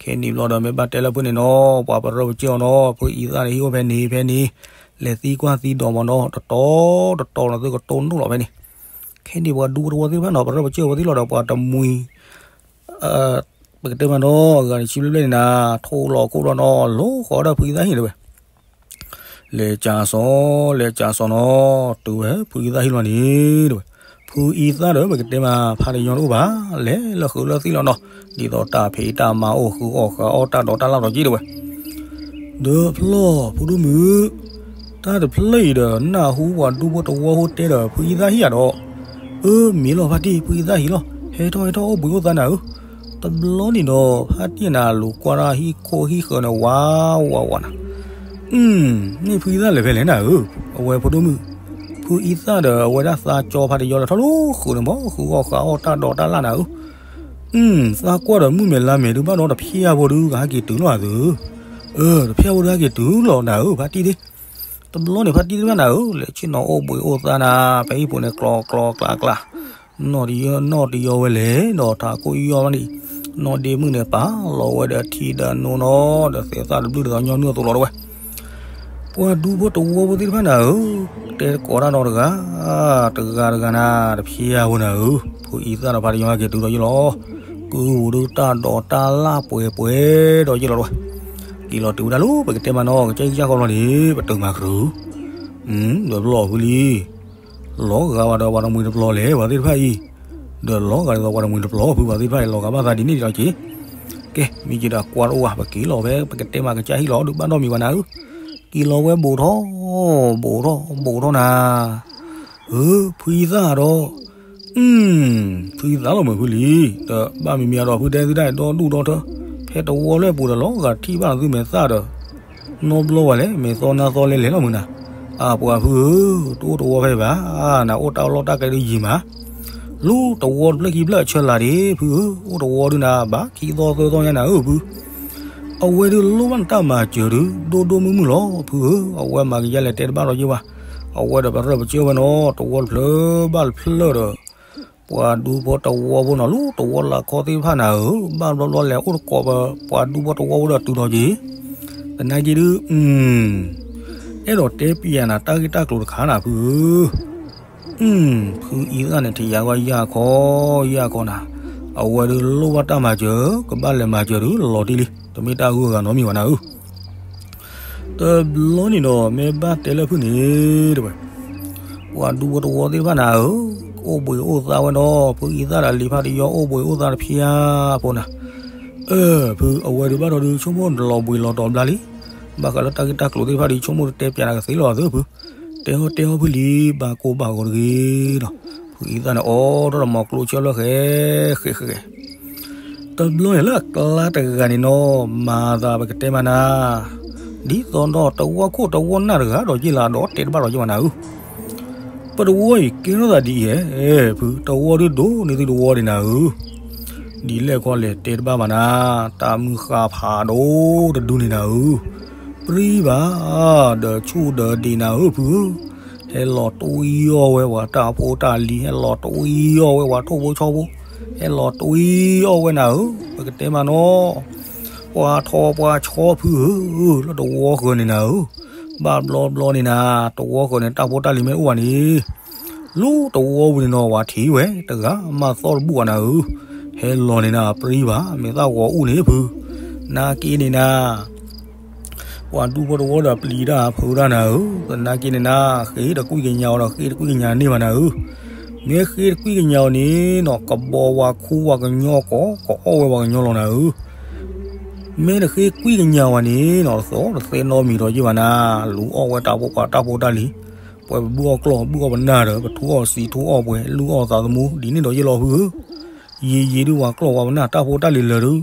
ခဲန့ၣ်ဘျီဒီးမ့ၢ်ဘၣ်တဲလၢဖုန့ၣ်နီၤ ပှၤပရၢပကၢၢ်အီၤနီၤ ဖုအံသၣ်န့ၣ်ဟံၣ်အိၣ်ဖဲန့ၣ်ဖဲန့ၣ်, လဲၤသံကွၢ်သံဒိးမးနီၤ တတီၤတတီၤနီၤ သုကတိၢ်နီၣ်လီၤဖဲန့ၣ်. ခဲန့ၣ်ပှၤဒူဖိတဝီသ့ၣ်တဖၣ်နီၤ ပရၢပကၢၢ်ဝဲသ့ၣ်လီၤဒီး ပှၤတမှံၤ ပကတဲမးနီၤ အဂၤတဆံဘျဲၣ်ဘျဲၣ်န့ၣ်နၤ ထိၣ်လီၤခိၣ်လီၤနီၤ လီၤဃီၤဒၣ်ဖုအံသၣ်ဟံၣ်တဲဝဲ. လဲၤကၠးစီၤ လဲၤကၠးစီၤနီၤ တုၤဝဲဖုအံသၣ်ဟံၣ်လီၤန့ၣ် တဲဝဲ. ဖုအံသၣ်ဒီး ပကတဲမး ဖါတယီတအိၣ်ဘၣ်, လဲၤလၢဃုာ်လၢသံၣ်လီၤနီၤ, ဒ်သိးတၢ်ဖံးတၢ်မၤအိၣ် ဃုအီၣ်ဃုအီၣ်တၢ်ဒိးတၢ်လၣ်ဒီးက့ၤတဲဝဲ. ဒီးဖျီၣ် ဖိဒိၣ်မုၣ်, တၢ်တဖျၢၣ်အံၤဒီး နၢ်ဟူပှၤဒူဖိတဝီဖိတဲဒီး ဖုအံသၣ်ဟံၣ်ဧါဒီး, အၢ မ့ၢ်လီၤဖါတံၢ် ဖုအံသၣ်ဟံၣ်လီၤ, ဟဲထီၣ်ဟဲထီၣ်အိၣ်ဘှံးအိၣ်သါနၤဧၢ. တဘျီန့ၣ်ဒီး ဖါတံၢ်နၤလူၤကွၢ်တၢ်ဟံၣ်ခိၣ်ဟံၣ်ဃၢၤန့ၣ် ဝးဝးဝးနၤ မ့ၢ်ဖုအံသၣ်လဲၤဖဲလဲၣ်နၤဧၢ, အဝဲဖိဒိၣ်မုၣ်, ဖုအံသၣ်ဒီးအဝဲဒၣ်သးကၠီဖးတယီလၢထီၣ်လၢဃုာ်န့ၣ် ဘီဃုအီၣ်ဃုအီၣ်တၢ်ဒိးတၢ်လၣ်နၤဧၢ, သးကွၢ်ဒီးမုၢ်မဲာ်လါမဲာ်ဒုးဘၣ်ဒီးတဖျၢၣ်ဖိဒုးကဟဲက့ၤတုၤလီၤအသး, တဖျၢၣ်ဖိဒုးဟဲက့ၤတုၤလီၤနၤဧၢ, ဖါတံၢ်ဒ့, တဘျီန့ၣ်ဖါတံၢ်သ့ၣ်တဖၣ်နၤဧၢ, လဲၤဆ့ၣ်နီၤအိၣ်ဘှံးအိၣ်သါနၤ, ဖဲဟံၣ်ပူၤန့ၣ်ကျီကျီကျါကျါ နီၢ်တယီနီၢ်တယီဝဲလဲၣ်, ဒီးထးခိၣ်ယီၢ်မးန့ၣ်, နီၢ်ဒ့မုၣ်န့ၣ်ပာ်လီၤဝဲဒီးထံဒီးနိနီၤ, ဒီးသဲးသၣ်တဘျုၣ်ဒီးသးညီနုၢ်အသိးလီၤတဝဲ, ပှၤဒူဖိတဝီဖိသ့ၣ်တဖၣ်နၤဧၢ, တဲတကိးတၢ်ဒီးတဂၤ, တဂၤတဂၤနၤ, တဖျၢၣ်ဖိနၤဧၢ, ဖုအံသၣ်ဒီးဖါတယီဟဲက့ၤတုၤဒီးယ့ၢ်လီၤ, ကုၢ်ပူၤဒုးတၢ်ဒိးတၢ်လၣ်ပှဲၤပှဲၤဒီးယ့ၢ်လီၤတဝဲ, က့ၤလီၤတုၤဝဲဒၣ်လၢပကတဲမးနီၤ, ကစၢ်ယကစၢ်ဃီလီၤန့ၣ် ပတုာ်မၤကရူၢ် ဒီးပလီၢ်ဖုလံ, လီၤဂာ်ဝဲဒီးပှၤတမှံၤတပျီၤလဲၣ် ပှၤသ့ၣ်တဖၣ်အံၤ, ဒီးလီၤဂာ်ဒ်သိးပှၤတမှံၤတပျီၤဖု ပှၤသ့ၣ်တဖၣ်အံၤ လီၤဂာ်ဘၣ်သးဒ်န့ၣ်ဒီးက့ၤ, ကဲ မ့ၢ်က့ၤဒီးကွၢ်တအိၣ်ဘၣ် ပက့ၤလီၤဖဲ ပကတဲမးကစၢ်ဟံၣ်လီၤ ဒုးဘၣ်နီတမံၤဘၣ်နၤဧၢ, က့ၤလီၤဝဲဘူးထီၣ်, ဘူးထီၣ်ဘူးထီၣ်နၤ ဧၢ, ဖုအံသၣ်ဒီး, ဖုအံသၣ်လီၤမုာ်ဖုလံ, ဒီးဘၣ်မံၤမံၤအဒီးဖုတဲသုတၢ်ဒီဒူၣ်ဒီထၢ, ဖဲတဝီလၢပူၤဒီးလီၤဂာ်ထံၣ်ဘၣ်နသုမဲာ်သၣ်ဒီး, နီတဘျီဝဲလဲၣ် မဲာ်သီနါသီလဲၤလဲၤလီၤမုာ်နၤ, အပှၤဖုဧၢ, တအိၣ်တဝီဖဲဘၣ်, နအိၣ်တၢ်အလီၢ်တၢ်ကျဲဒုးယံၤမး, လၢတဝီတဖျၢၣ်ခံဖျၢၣ်အဆၢလၢ်ဒံး ဖုဧၢ, အိၣ်တဝီဒုးနၤ ဘၣ်ခံသီသၢသီညါနၤဧၢဖု အဝဲဒုးလိၣ်ဘၣ်နတၢ်မၤစၢၤဒုး ဒိၣ်ဒိၣ်မုၢ်မုၢ်လီၤ ဖုဧၢ, အဝဲမၤကယဲလဲၣ်တဲတဘၣ်ဒီးယ့ၢ်ဘၣ်, အဝဲဒီးပရၢပကၠၢဝဲနီၤ တဝီတဖျၢၣ်ဘၣ်တဖျၢၣ်ဒီး, ပှၤဒူဖိတဝီဖိနီၤ လၢတဝီလၢခီသ့ၣ်တဖၣ်နၤဧၢ, ဘၣ်ဘျီဘျီလဲၤအိၣ်တကိးပ ပှၤဒူဖိတဝီဖိဒီးတုၤဒီးက့ၤ, သနာ်က့ဒုး အဲၣ်ဒိးတဲပျးနၤတၢ်ဂ့ၢ်တၢ်ကျိၤတခါနၤဖုဧၢ ဖုအံသၣ်န့ၣ် ထံၣ်ယၤဝဲယၢ်ခီ, ယၢ်ခီနၤ, အဝဲဒုးလိၣ်ဘၣ်တၢ်မၤစၢၤ, ကဘၣ်လဲၤမၤစၢၤဒုး လီၤတံၢ်လံ, တမ့ၢ်တၢ်ဂုၤအဂၤနီတမံၤဘၣ်နၤဧၢ, တဘျီန့ၣ်ဒီး မ့ၢ်ဘၣ်တဲလၢဖုန့ၣ်တဝဲ, ပှၤဒူဖိတဝီသ့ၣ်တဖၣ်နၤဧၢ, အိၣ်ဘှံးအိၣ်သါဝဲဒီး ဖုအံသၣ်ဒီးလံၤဖါတယီ အိၣ်ဘှံးအိၣ်သါတဖျၢၣ်ဖိနၤ ဖုအဝဲဒုးဘၣ်ဒီးဒုး ဆိကမိၣ်တလီၤဘှံးလီၤတီၤဘျါလံ, ဘၣ်ဃးလၢတၢ်ဂ့ၢ်တၢ်ကျိၤသ့ၣ်တဖၣ်ဒုး ဆိကမိၣ်တတဲပျးနၤကသ့လီၤသၢဖု, တဲအီၣ်တဲအီၣ်ဖုလံ, ဘၣ်ကိၢ်ဘၣ်ဂီၤတဂ့ၤဒီး, ဖုအံသၣ်န့ၣ် အိးထီၣ်ဒီးမၤကျိဆၢလၢဃဲ, ဃဲဃဲဃဲ တဘျီန့ၣ်လၢအကျါတဂၤန့ၣ်နီၤ, မၤသးပကတဲမးနၤ, ဒ်သိးဒီးတဝီခိၣ်တဝီနၢ်တဂၤဒီးယ့ၢ်လီၤဒီးတဲတဘၣ်ဒီးယ့ၢ်မးနၤဧၢ, ပတဝီအံၤကဲထီၣ်သးဒ်အံၤဧဲ, ဖုတဝီဒုးဒိၣ်န့ၢ်သုတဝီဒံးနၤဧၢ, ဒ်လဲၣ်ခီလဲၣ်တဲတဘၣ်ဘၣ်နၤ, တၢ်မုၢ်ဃၢ်ဖးဒိၣ်တဒုန့ၣ်နၤဧၢ, ပြံဘၣ်, ဒီးဆူၣ်ဒီးဒံးနၤဧၢဖုဧၢ, ဟဲလီၤတွံအီၣ်ဝဲပှၤတၢ်ဖိတၢ်လံၤ ဟဲလီၤတွံအီၣ်ဝဲပှၤထိၣ်ဖိဆီဖိ, ဟဲလီၤတွံအီၣ်ဝဲနၤဧၢ, ပကတဲမးနီၤ, ပှၤထီပှၤဆီဖုဧၢ, လၢတဝီဃၢၤန့ၣ်နၤဧၢ, ဘၣ်ဘျီဘျီန့ၣ်နၤ, တဝီဃၢၤန့ၣ်တၢ်ဖိတၢ်လံၤမ့ၢ်အိၣ်ဘၣ်န့ၣ် လၢတဝီပူၤန့ၣ်နီၤ ပှၤထံၣ်ဝဲတဂၤမးသီၣ်တဘူၣ်ဘၣ်နၤဧၢ, ဟဲလီၤန့ၣ်နၤပြံဘၣ်, မ့ၢ်သၣ်ဂီၤအူၣ်န့ၣ်ဖု, နာ်က့န့ၣ်နၤ ပှၤဒူဖိတဝီဒီးပျံၤတၢ်ဖုးတၢ်နၤဧၢ, သနာ်က့န့ၣ်နၤ, ဃ့တကွံကညးအီၤဒီးဃ့တကွံကညးန့ၢ်ဘၣ်နၤဧၢ, မ့ၢ်ဃ့တကွံကညးအီၤန့ၣ်နီၤ ကဘီဝဲခူဝဲကညီကိး ကအီၣ်ဝဲပှၤကညီလီၤနၤဧၢ, မ့ၢ်တဃ့ကွံကညးဝဲန့ၣ်နီၤ တသီတသဲနီတမံၤဒီးယ့ၢ်ဘၣ်နၤ, လူၤအီၣ်ဝဲတၢ်ဖိပှၤတၢ်ဖိတၢ်လံၤ, ပှဲၤပဘုၣ်အီၣ်ကျီၢ်ဘုၣ်အီၣ်ပနၢ်ဒီး ပထူအီၣ်စံးထူအီၣ်ပှဲၤ လူၤအီၣ်သးသမူ ဒ်န့ၣ်ဒီးယ့ၢ်လီၤဖုဧၢ, ယံာ်ယံာ်ဒုးပှၤကျီၢ်ဝဲပနၢ် တၢ်ဖိတၢ်လံၤလၢာ်ဒုး,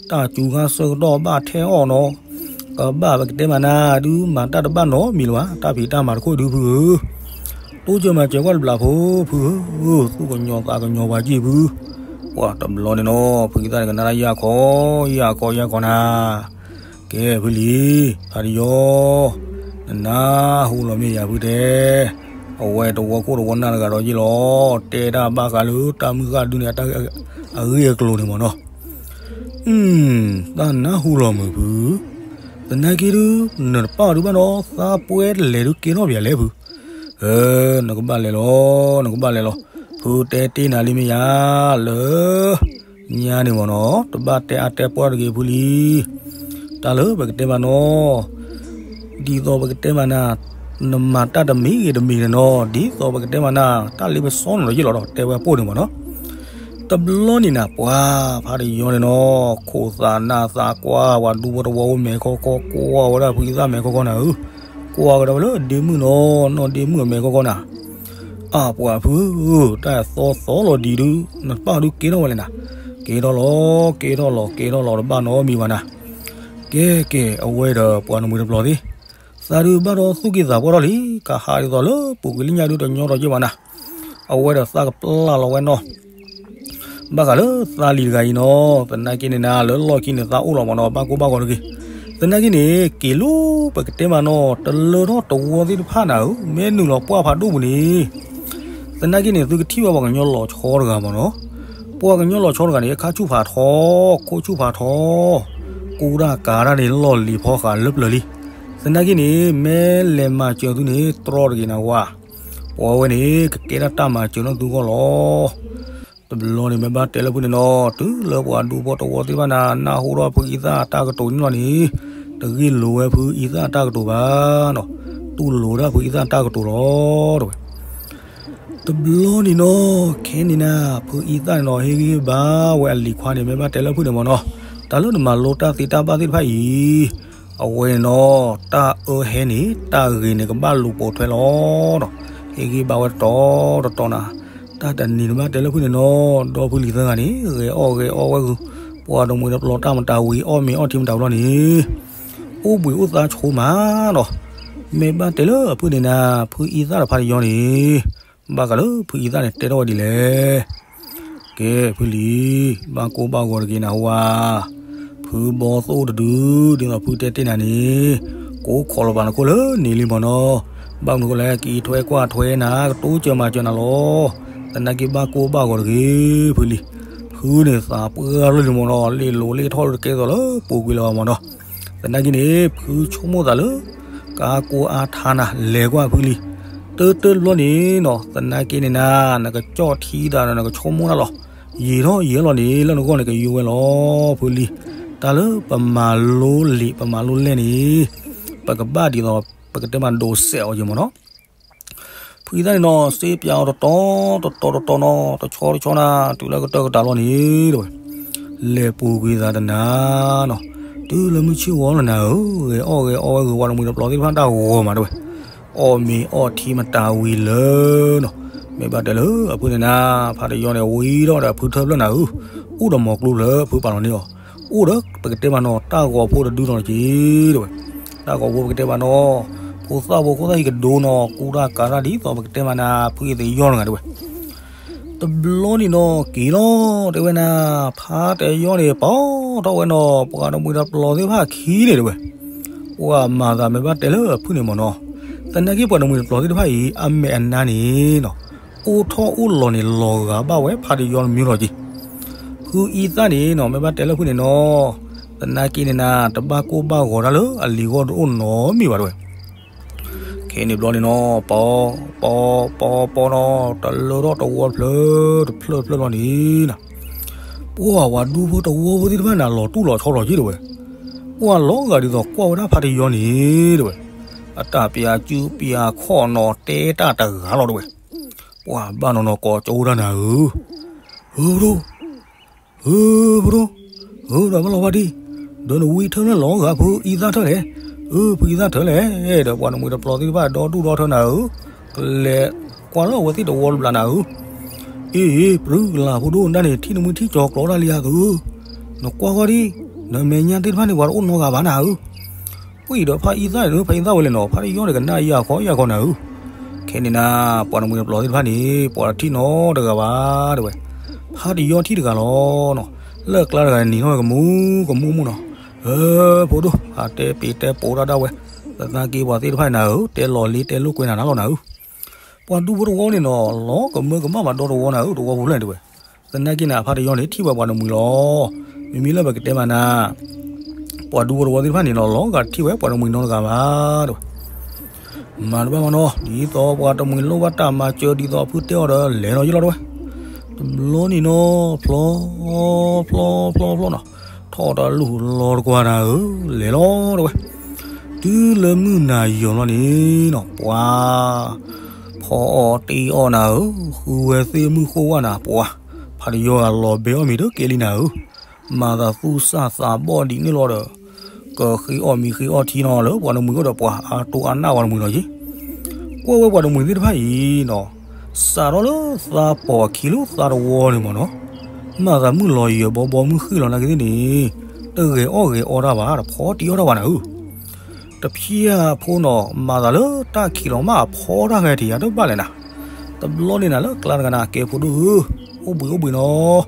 တၢ်စူၤခါဆၢကတီၢ်ဘၣ်ထဲအီၣ်နီၤ, ကဘၣ်ပကတဲမးနၤဒုး မၤတၢ်တဘၣ်နီတမံၤလၢၤဘၣ်, တၢ်ဖံးတၢ်မၤတခိၣ်ဒုးဖုဧၢ, တိစၢၤမၤစၢၤကွၢ်တဘျုးဖိဖုဧၢ, သူၣ်ကညီၤသးကညီၤပှၤကံၢ်ဖု, ပှၤတဘျီန့ၣ်နီၤ ဖုအံသၣ်န့ၣ်ကနၣ်တၢ်ယၢ်ခီ, ယၢ်ခီယၢ်ခီနၤ ကဲဖုလံၤ, ဖါတယီ, နနၢ်ဟူလီၤမ့ၢ်ယၤဖုတဲ, အဝဲတဝီခိၣ်တဝီနၢ်တဂၤဒီးယ့ၢ်လီၤ, တဲတၢ်ဘၣ်ဃးလၢတၢ်မုၢ်ဃၢ်ဒုးန့ၣ် အဂ့ၢ်အကျိၤန့ၣ်မ့ၢ်နီၤ, တၢ်နၢ်ဟူလီၤမုာ်ဖု, သနာ်က့ဒုး, နတပာ်ဒုးဘၣ်နီၤ သးပှဲတလဲၤဒုးကဲထီၣ်ပယၤလဲၣ်ဖု, နကဘၣ်လဲၤလီၤ, နကဘၣ်လဲၤလီၤ, ဖုတဲတ့ၢ်နၤလံမ့ၢ်ယၤ, လၢ ညါန့ၣ်မ့ၢ်နီၤ တဘၣ်တဲအါတဲပှၢ်တဂ့ၤဖုလံ, တၢ်လၢပကတဲမးနီၤ, ဒ်သိးပကတဲမးနၤ, နမၤတၢ်တမံၤဂ့ၤတမံၤန့ၣ်နီၤ ဒ်သိးပကတဲမးနၤ တၢ်လ့ပစီန့ၣ်ဒီးယ့ၢ်လီၤဒီးတဲဝဲပိၢ်န့ၣ်မ့ၢ်နီၤ, တဘျီန့ၣ်နၤ ပှၤဖါတယီန့ၣ်နီၤ ခိၣ်သးနၢ်သးကွၢ် ပှၤဒူဖိတဝီဖိမဲာ်ခီခီ ကွၢ်ဝဲဒၣ်ဖုအံသၣ်မဲာ်ခီခီနၤဧၢ, ကွၢ်ကဒီးဝဲလၢဒ့မုၣ်နီၤ နီၢ်ဒ့မုၣ်အမဲာ်ခီခီနၤ အပှၤဖုဧၢ, တၢ်သီသီလီၤဒံးဒုး နတပာ်ဒုးကဲထီၣ်ဝဲလဲၣ်နၤ, ကဲထီၣ်လီၤ ကဲထီၣ်လီၤ ကဲထီၣ်လီၤ တဘၣ်နီတမံၤဘၣ်နၤ, ကဲကဲ အဝဲဒီးပှၤနမှံၤတပျီၤသ့ၣ် သးဒုးဘၣ်ဒီးသူၣ်က့သးပှၢ်ထီၣ်လံ, ကဟးဒ်သိးလၢပူၤကွံာ်လၢညါဒုးတညီဒီးယ့ၢ်ဘၣ်နၤ, အဝဲဒီးသးကပျၢ်လီၤဝဲနီၤ ဘၣ်ဃးလၢသးလံၤတဂၤအံၤနီၤ, သနာ်က့န့ၣ်နၤ လၢလီၢ်ခံန့ၣ် သးအိၣ်လီၤမ့ၢ်နီၤ, ဘၣ်ကိၢ်ဘၣ်ဂီၤတဂ့ၤ. သနာ်က့န့ၣ် က့ၤလီၤပကတဲမးနီၤ, တလၢထီၣ်တဝီသ့ၣ်တဖၣ်နၤဧၢ, မ့ၢ်နုာ်လီၤပှၢ်ဖးဒိၣ်ပူၤန့ၣ်, သနာ်က့န့ၣ် သုကထံၣ်ဘၣ်ပှၤကညီလီၤဆီတဂၤမ့ၢ်နီၤ, ပှၤကညီလီၤဆီတဂၤန့ၣ် ခါဆူၣ်ဖးထီ, ခိၣ်ဆူၣ်ဖးထီ, ကူတၢ်ကၤတၢ်န့ၣ် လီၢ်လံၤဖီဃးလၢပျၢၤလံ. သနာ်က့န့ၣ် မ့ၢ်လဲၤမၤစၢၤသုန့ၣ် တြီတဂ့ၤနၤဝါ, ပှၤဝဲန့ၣ် ကကဲဒၣ်တၢ်မၤစၢၤနီၢ်သုဂီၢ်လီၤ. တဘျီန့ၣ် မ့ၢ်ဘၣ်တဲလၢဖုန့ၣ်နီၤ, တုၤလၢပှၤဒူဖိတဝီသ့ၣ်တဖၣ်နၤ နၢ်ဟူထီၣ်ဖုအံသၣ်အတၢ်ကတိၤန့ၣ်လီၤန့ၣ်, တဂ့ၢ်လိာ်ဝဲဖုအံသၣ်အတၢ်ကတိၤဘၣ်နီၤ, တူၢ်လိာ်ဒၣ်ဖုအံသၣ်အတၢ်ကတိၤလီၤ တဲဝဲ. တဘျီန့ၣ်နီၤ, ခဲန့ၣ်နၤ ဖုအံသၣ်န့ၣ်နီၤ ဟ့ၣ်ဂံၢ်ဟ့ၣ်ဘါဝဲအလံၤခွါန့ၣ် မ့ၢ်ဘၣ်တဲလၢဖုန့ၣ်မ့ၢ်နီၤ, တၢ်လၢနမၤလိတၢ်သ့တၢ်ဘၣ်သ့ၣ်တဖၣ်အံၤ, အဝဲန့ၣ်နီၤ တၢ်အၢဟဲန့ၣ် တၢ်ဂ့ၤန့ၣ်ကဘၣ်လူၤပိာ်ထွဲလီၤနီၤ, ဟ့ၣ်ဂံၢ်ဘါဝဲတတီၤတတီၤနၤ, တၢ်တနံၤန့ၣ်ဘၣ်တဲလၢဖုန့ၣ်နီၤ, ဒီဖုလံၤသၢဂၤန့ၣ် ဂဲၤအီၣ်ဂဲၤအီဝဲဂုၤ, ပှၤတမှံၤတပျီၤတၢ်မတၤဝံၤ အီၣ်မ့ၤအီထံမတၤဝံၤလီၤန့ၣ် အိၣ်ဘှံးအိၣ်သါဆိမးနီၤ, မ့ၢ်ဘၣ်တဲလၢအဖုန့ၣ်နၤ ဖုအံသၣ်တဖါတယီန့ၣ်, ဘၣ်ဃးလၢဖုအံသၣ်န့ၣ် တဲထီၣ်ဝဲဒ်လဲၣ်. ကဲဖုလံၤ, ဘၣ်ကိၢ်ဘၣ်ဂီၤတဂ့ၤနၤဟူဧါ, ဖုဘီသိၣ်တဒု, ဒ်သိးဖုတဲတ့ၢ်နၤန့ၣ်, ကိးခိးလီၤပာ်နခိၣ်လၢန့ၣ်လံမ့ၢ်နီၤ, ဘၣ်မနုၤဃိလဲၣ် က့ၤထွဲကွၢ်ထွဲနၤ ကတိစၢၤမၤစၢၤနၤလီၤ. သနာ်က့ဘၣ်ကိၢ်ဘၣ်ဂီၤတဂ့ၤ ဖုလံၤ, ဖုန့ၣ်သးပှၢ်လီၤလံမ့ၢ်နီၤ, လ့ၣ်လိၤလ့ၣ်ထီၣ်တကဲသိးလၢပူၤကွံာ်လၢၤဘၣ်မ့ၢ်နီၤ, သနာ်က့န့ၣ် ဖုဆိကမိၣ်သးလၢ ကါကိးအါထါနၤ လဲၤကွၢ်ဖုလံၤ, တၢတၢတဘျီန့ၣ်နီၤ, သနာ်က့န့ၣ်နၤ နကကၠီၣ်ထံသးဒီး နကဆိကမိၣ်တၢ်လီၤ, ယံာ်ထီၣ်ယံာ်ထီၣ်လီၤန့ၣ် လၢနဂီၢ်န့ၣ် ကယိဝဲလီၤ ဖုလံၤ, တၢ်လၢပမၤလိလံာ် ပမၤလိလဲၢ်န့ၣ်, ပကဘၣ်ဒ်သိး ပကတဲမးဒိးစဲးအီၤယံာ်မ့ၢ်နီၤ ဖုအံသၣ်န့ၣ်နီၤ စ့ပၠးအီၤတတီၤတတီၤတတီၤနီၤ, တဆီတဆီနၤ တုၤလၢကတၢၢ်ကတၢၢ်လီၤန့ၣ် တဲဝဲ, လဲၤပူၤကွံာ်သးတနၤနီၤ, တုၤလၢမုၢ်ဆ့ၣ်ဂီၤလီၤနၤဧၢ, ဂဲၤအီၣ်ဂဲၤအီဝဲဂုၤ ပှၤတမှံၤတပျီၤသ့ၣ်တဖၣ်တၢ်ဂီၤမး တဲဝဲ, အီၣ်မ့ၤအီထံမတၤဝံၤလၢနီၤ, မ့ၢ်ဘၣ်တဲလၢအဖုန့ၣ်နၤ, ဖါတယီန့ၣ် ဝံထီၣ်ဒီးအဖုထၢဖျၢၣ်နၤဧၢ, အိၣ်ဒီးမီၤကျိၤဖျၢၣ် ဖုပာ်လီၤန့ၢ်အီၤ, အိၣ်ဒီးပကတဲမးနီၤ တၢ်ဂီၤဖိတဒုနီၤက့ၤ တဲဝဲ, တၢ်ဂီၤဖိပကတဲမးနီၤ, ဖိသၣ်ဖိခိၣ်သၣ်ဟံၣ်ကဒိနီၤ ကူတၢ်ကၤတၢ်ဒ်သိးပကတဲမးနၤ ဖုအံသယီၢ်တဂၤ တဲဝဲ, တဘျီန့ၣ်နီၤ က့ၤလီၤ တဲဝဲနၤ, ဖါတယီန့ၣ် ပိာ်ထီၣ်ဝဲနီၤ ပှၤတမှံၤတပျီၤသ့ၣ်တဖၣ်ခံန့ၣ် တဲဝဲ, ပှၤမၤသးမ့ၢ်ဘၣ်တဲလၢအဖုန့ၣ်မ့ၢ်နီၤ, သနာ်က့ပှၤတမှံၤတပျီၤသ့ၣ်တဖၣ်အံၤ အမဲာ်အနါန့ၣ်နီၤ, အိၣ်ထီၣ်အိၣ်လီၤန့ၣ် လီၤဂာ်ဘၣ်ဝဲဖါတယီတမံၤလီၤက့ၤ ဖုအံသၣ်န့ၣ်နီၤ မ့ၢ်ဘၣ်တဲလၢဖုန့ၣ်နီၤ, သနာ်က့န့ၣ်နၤ တဘၣ်ကိၢ်ဘၣ်ဂီၤတၢ်လၢအလံၤဂီၢ်တအိၣ်နီတမံၤဘၣ်တဲဝဲ, ခဲန့ၣ်ဘျီန့ၣ်နီၤ ပီၤ ပီၤ ပီၤ ပီၤနီၤ တလၢထီၣ်တဝီတဖျၢၣ်တဖျၢၣ်တဖျၢၣ်ဘျီန့ၣ်နီၤ, ပှၤဝၤဒူဖိတဝီဖိသ့ၣ်တဖၣ်န့ၣ် အလီၤတူၢ်လီၤဆီလီၤက့ၤတဲဝဲ, ပှၤလီၤဂာ်ဒ်သိးကွၢ်ဝဲဒၣ်ဖါတယီန့ၣ်တဲဝဲ, အတၢ်ပၠးစုပၠးခီၣ်နီၤ တဲတၢ်တဂၤလီၤတဲဝဲ ပှၤဘၣ်နီၤနီၤကိးကၠိတၢ်နၤဧၢ, ဧၢပဒိၣ်, ဧၢပဒိၣ်, ဧၢဒီးဘၣ်လီၤဝါဒံ, ဒီးနဝံထၢၣ်လၢလီၤဂာ်ဖုအံသၣ်ထၢၣ်လဲၣ်, အၢဖုအံသၣ်ထၢၣ်လဲၣ်, ဒီးပှၤနမှံၤတပျီၤသ့ၣ်တဖၣ်ဒီဒူၣ်ဒီထၢၣ်နၤဧၢ, ကလဲၤကွၢ်လၢအဝဲသ့ၣ်တဝီတဘျးနၤဧၢ, အ့ အ့ ပြူကလာ်ဖိဒိၣ်ဒၣ်န့ၣ် ထံၣ်နမှံၤထံၣ်ကၠီၤကျိးဒၣ်လံဧါသုဧၢ, နကွၢ်ဃီဒံ, နမဲာ်ညါသ့ၣ်တဖၣ်န့ၣ် ပှၤတအိၣ်နီတဂၤဘၣ်နၤဧၢ ပှၤဒီးဖါအံသၣ်န့ၣ် ဖါအံသၣ်ဝဲလဲၣ်နီၤ ဖါတယီန့ၣ် ကနၣ်ယၤခီယၤခီနၤဧၢ, ခဲန့ၣ်နၤ ပှၤတမှံၤတပျီၤသ့ၣ်တဖၣ်န့ၣ် ပှၤတထံၣ်နီတဂၤဘၣ်တဲဝဲ, ဖါတယီထံၣ်တဂၤလီၤနီၤ, လၢအကျါတဂၤန့ၣ် နံၤထီၣ်ဝဲကမူကမူမူနီၤ, ဧၢ ဖိဒိၣ် ဟးတဲပ့ၤတဲပိာ်တၢ်ဒၣ်ဝဲ, သနာ်က့ပှၤသ့ၣ်တဖၣ်န့ၣ်နၤဧၢ တဲလီၤလ့တဲလိာ်ကွဲနၤနၤလီၤနၤဧၢ ပှၤဒူဖိတဝီန့ၣ်နီၤ လီၤကမၢကမၣ်ဘၣ်ဒီတဝီနၤဧၢ တဝီဖိဖျၢၣ်န့ၣ်တဲဝဲ, သနာ်က့န့ၣ် အဖါတယီန့ၣ် ထံၣ်ဝဲပှၤတမှံၤလီၤ, မ့မ့ၢ်လၢပကတဲမးနၤ, ပှၤဒူဖိတဝီသ့ၣ်တဖၣ်န့ၣ်နီၤ လီၤဂာ်ထံၣ်ဝဲပှၤတမှံၤနီတဂၤဘၣ်တဲဝဲ, မၤတဘၣ်မနီၤ ဒ်သိးပှၤတမှံၤလိၣ်ဘၣ်တၢ်မၤစၢၤ ဒ်သိးအဖုတဲအီၤဒီး လဲၤနီၤယလီၤတဲဝဲ, တဘျီန့ၣ်နီၤ ဖျီ ဖျီ ဖျီ ဖျီနီၤ, ထီၣ်တလူၢ်လီၤတကွၢ်နၤဧၢ, လဲၤလီၤတဲဝဲ, တုၤလၢမုၢ်နၤယီၤလီၤန့ၣ်နီၤ ပှၤ ဖီအီၣ်တ့အီၣ်နၤဧၢ, ဃုဝဲသ့ၣ်မုၢ်ဃိၣ်ဝါနၤ ပှၤ ဖါတယီဂၤလီၤဘဲအီၣ်မ့ၤတကဲလံနၤဧၢ, မၤသးသူၣ်စၢ်သးဘီၣ်ဒ်န့ၣ်လီၤဒီး ကဃ့အီၣ်မ့ၤဃ့အီထံနီၤ လၢပှၤတမှံၤအိၣ်ဒီးပှၤအါတိၢ်အါနၢ်ပှၤတမှံၤလီၤက့ၤ, ကွၢ်ဝဲပှၤတမှံၤသ့ၣ်တဖၣ်အံၤနီၤ, စးထီၣ်လၢသးပီၤအခံလၢသးတဝီန့ၣ်မ့ၢ်နီၤ, မၤသးမုၢ်လီၤယၢၤဘီဘီမုၢ်ဃ့ၢ်လီၤနာ်က့သ့ၣ်န့ၣ်, တဂဲၤအီၣ်ဂဲၤအီတၢ်ဘၣ် တဖီတံအီၣ်တၢ်ဘၣ်နၤဧၢ တဖျၢၣ်ဖိနီၤ မၤသးလၢတၢ်ခံးလီၤမးအဖီတၢ်ဂဲၤထံးယၤတဘၣ်လဲၣ်နၤ, တဘျီန့ၣ်နၤလၢကျါတဂၤနၤ ကဲဖိဒိၣ်ဧၢ, အိၣ်ဘှံးအိၣ်ဘှံးနီၤ,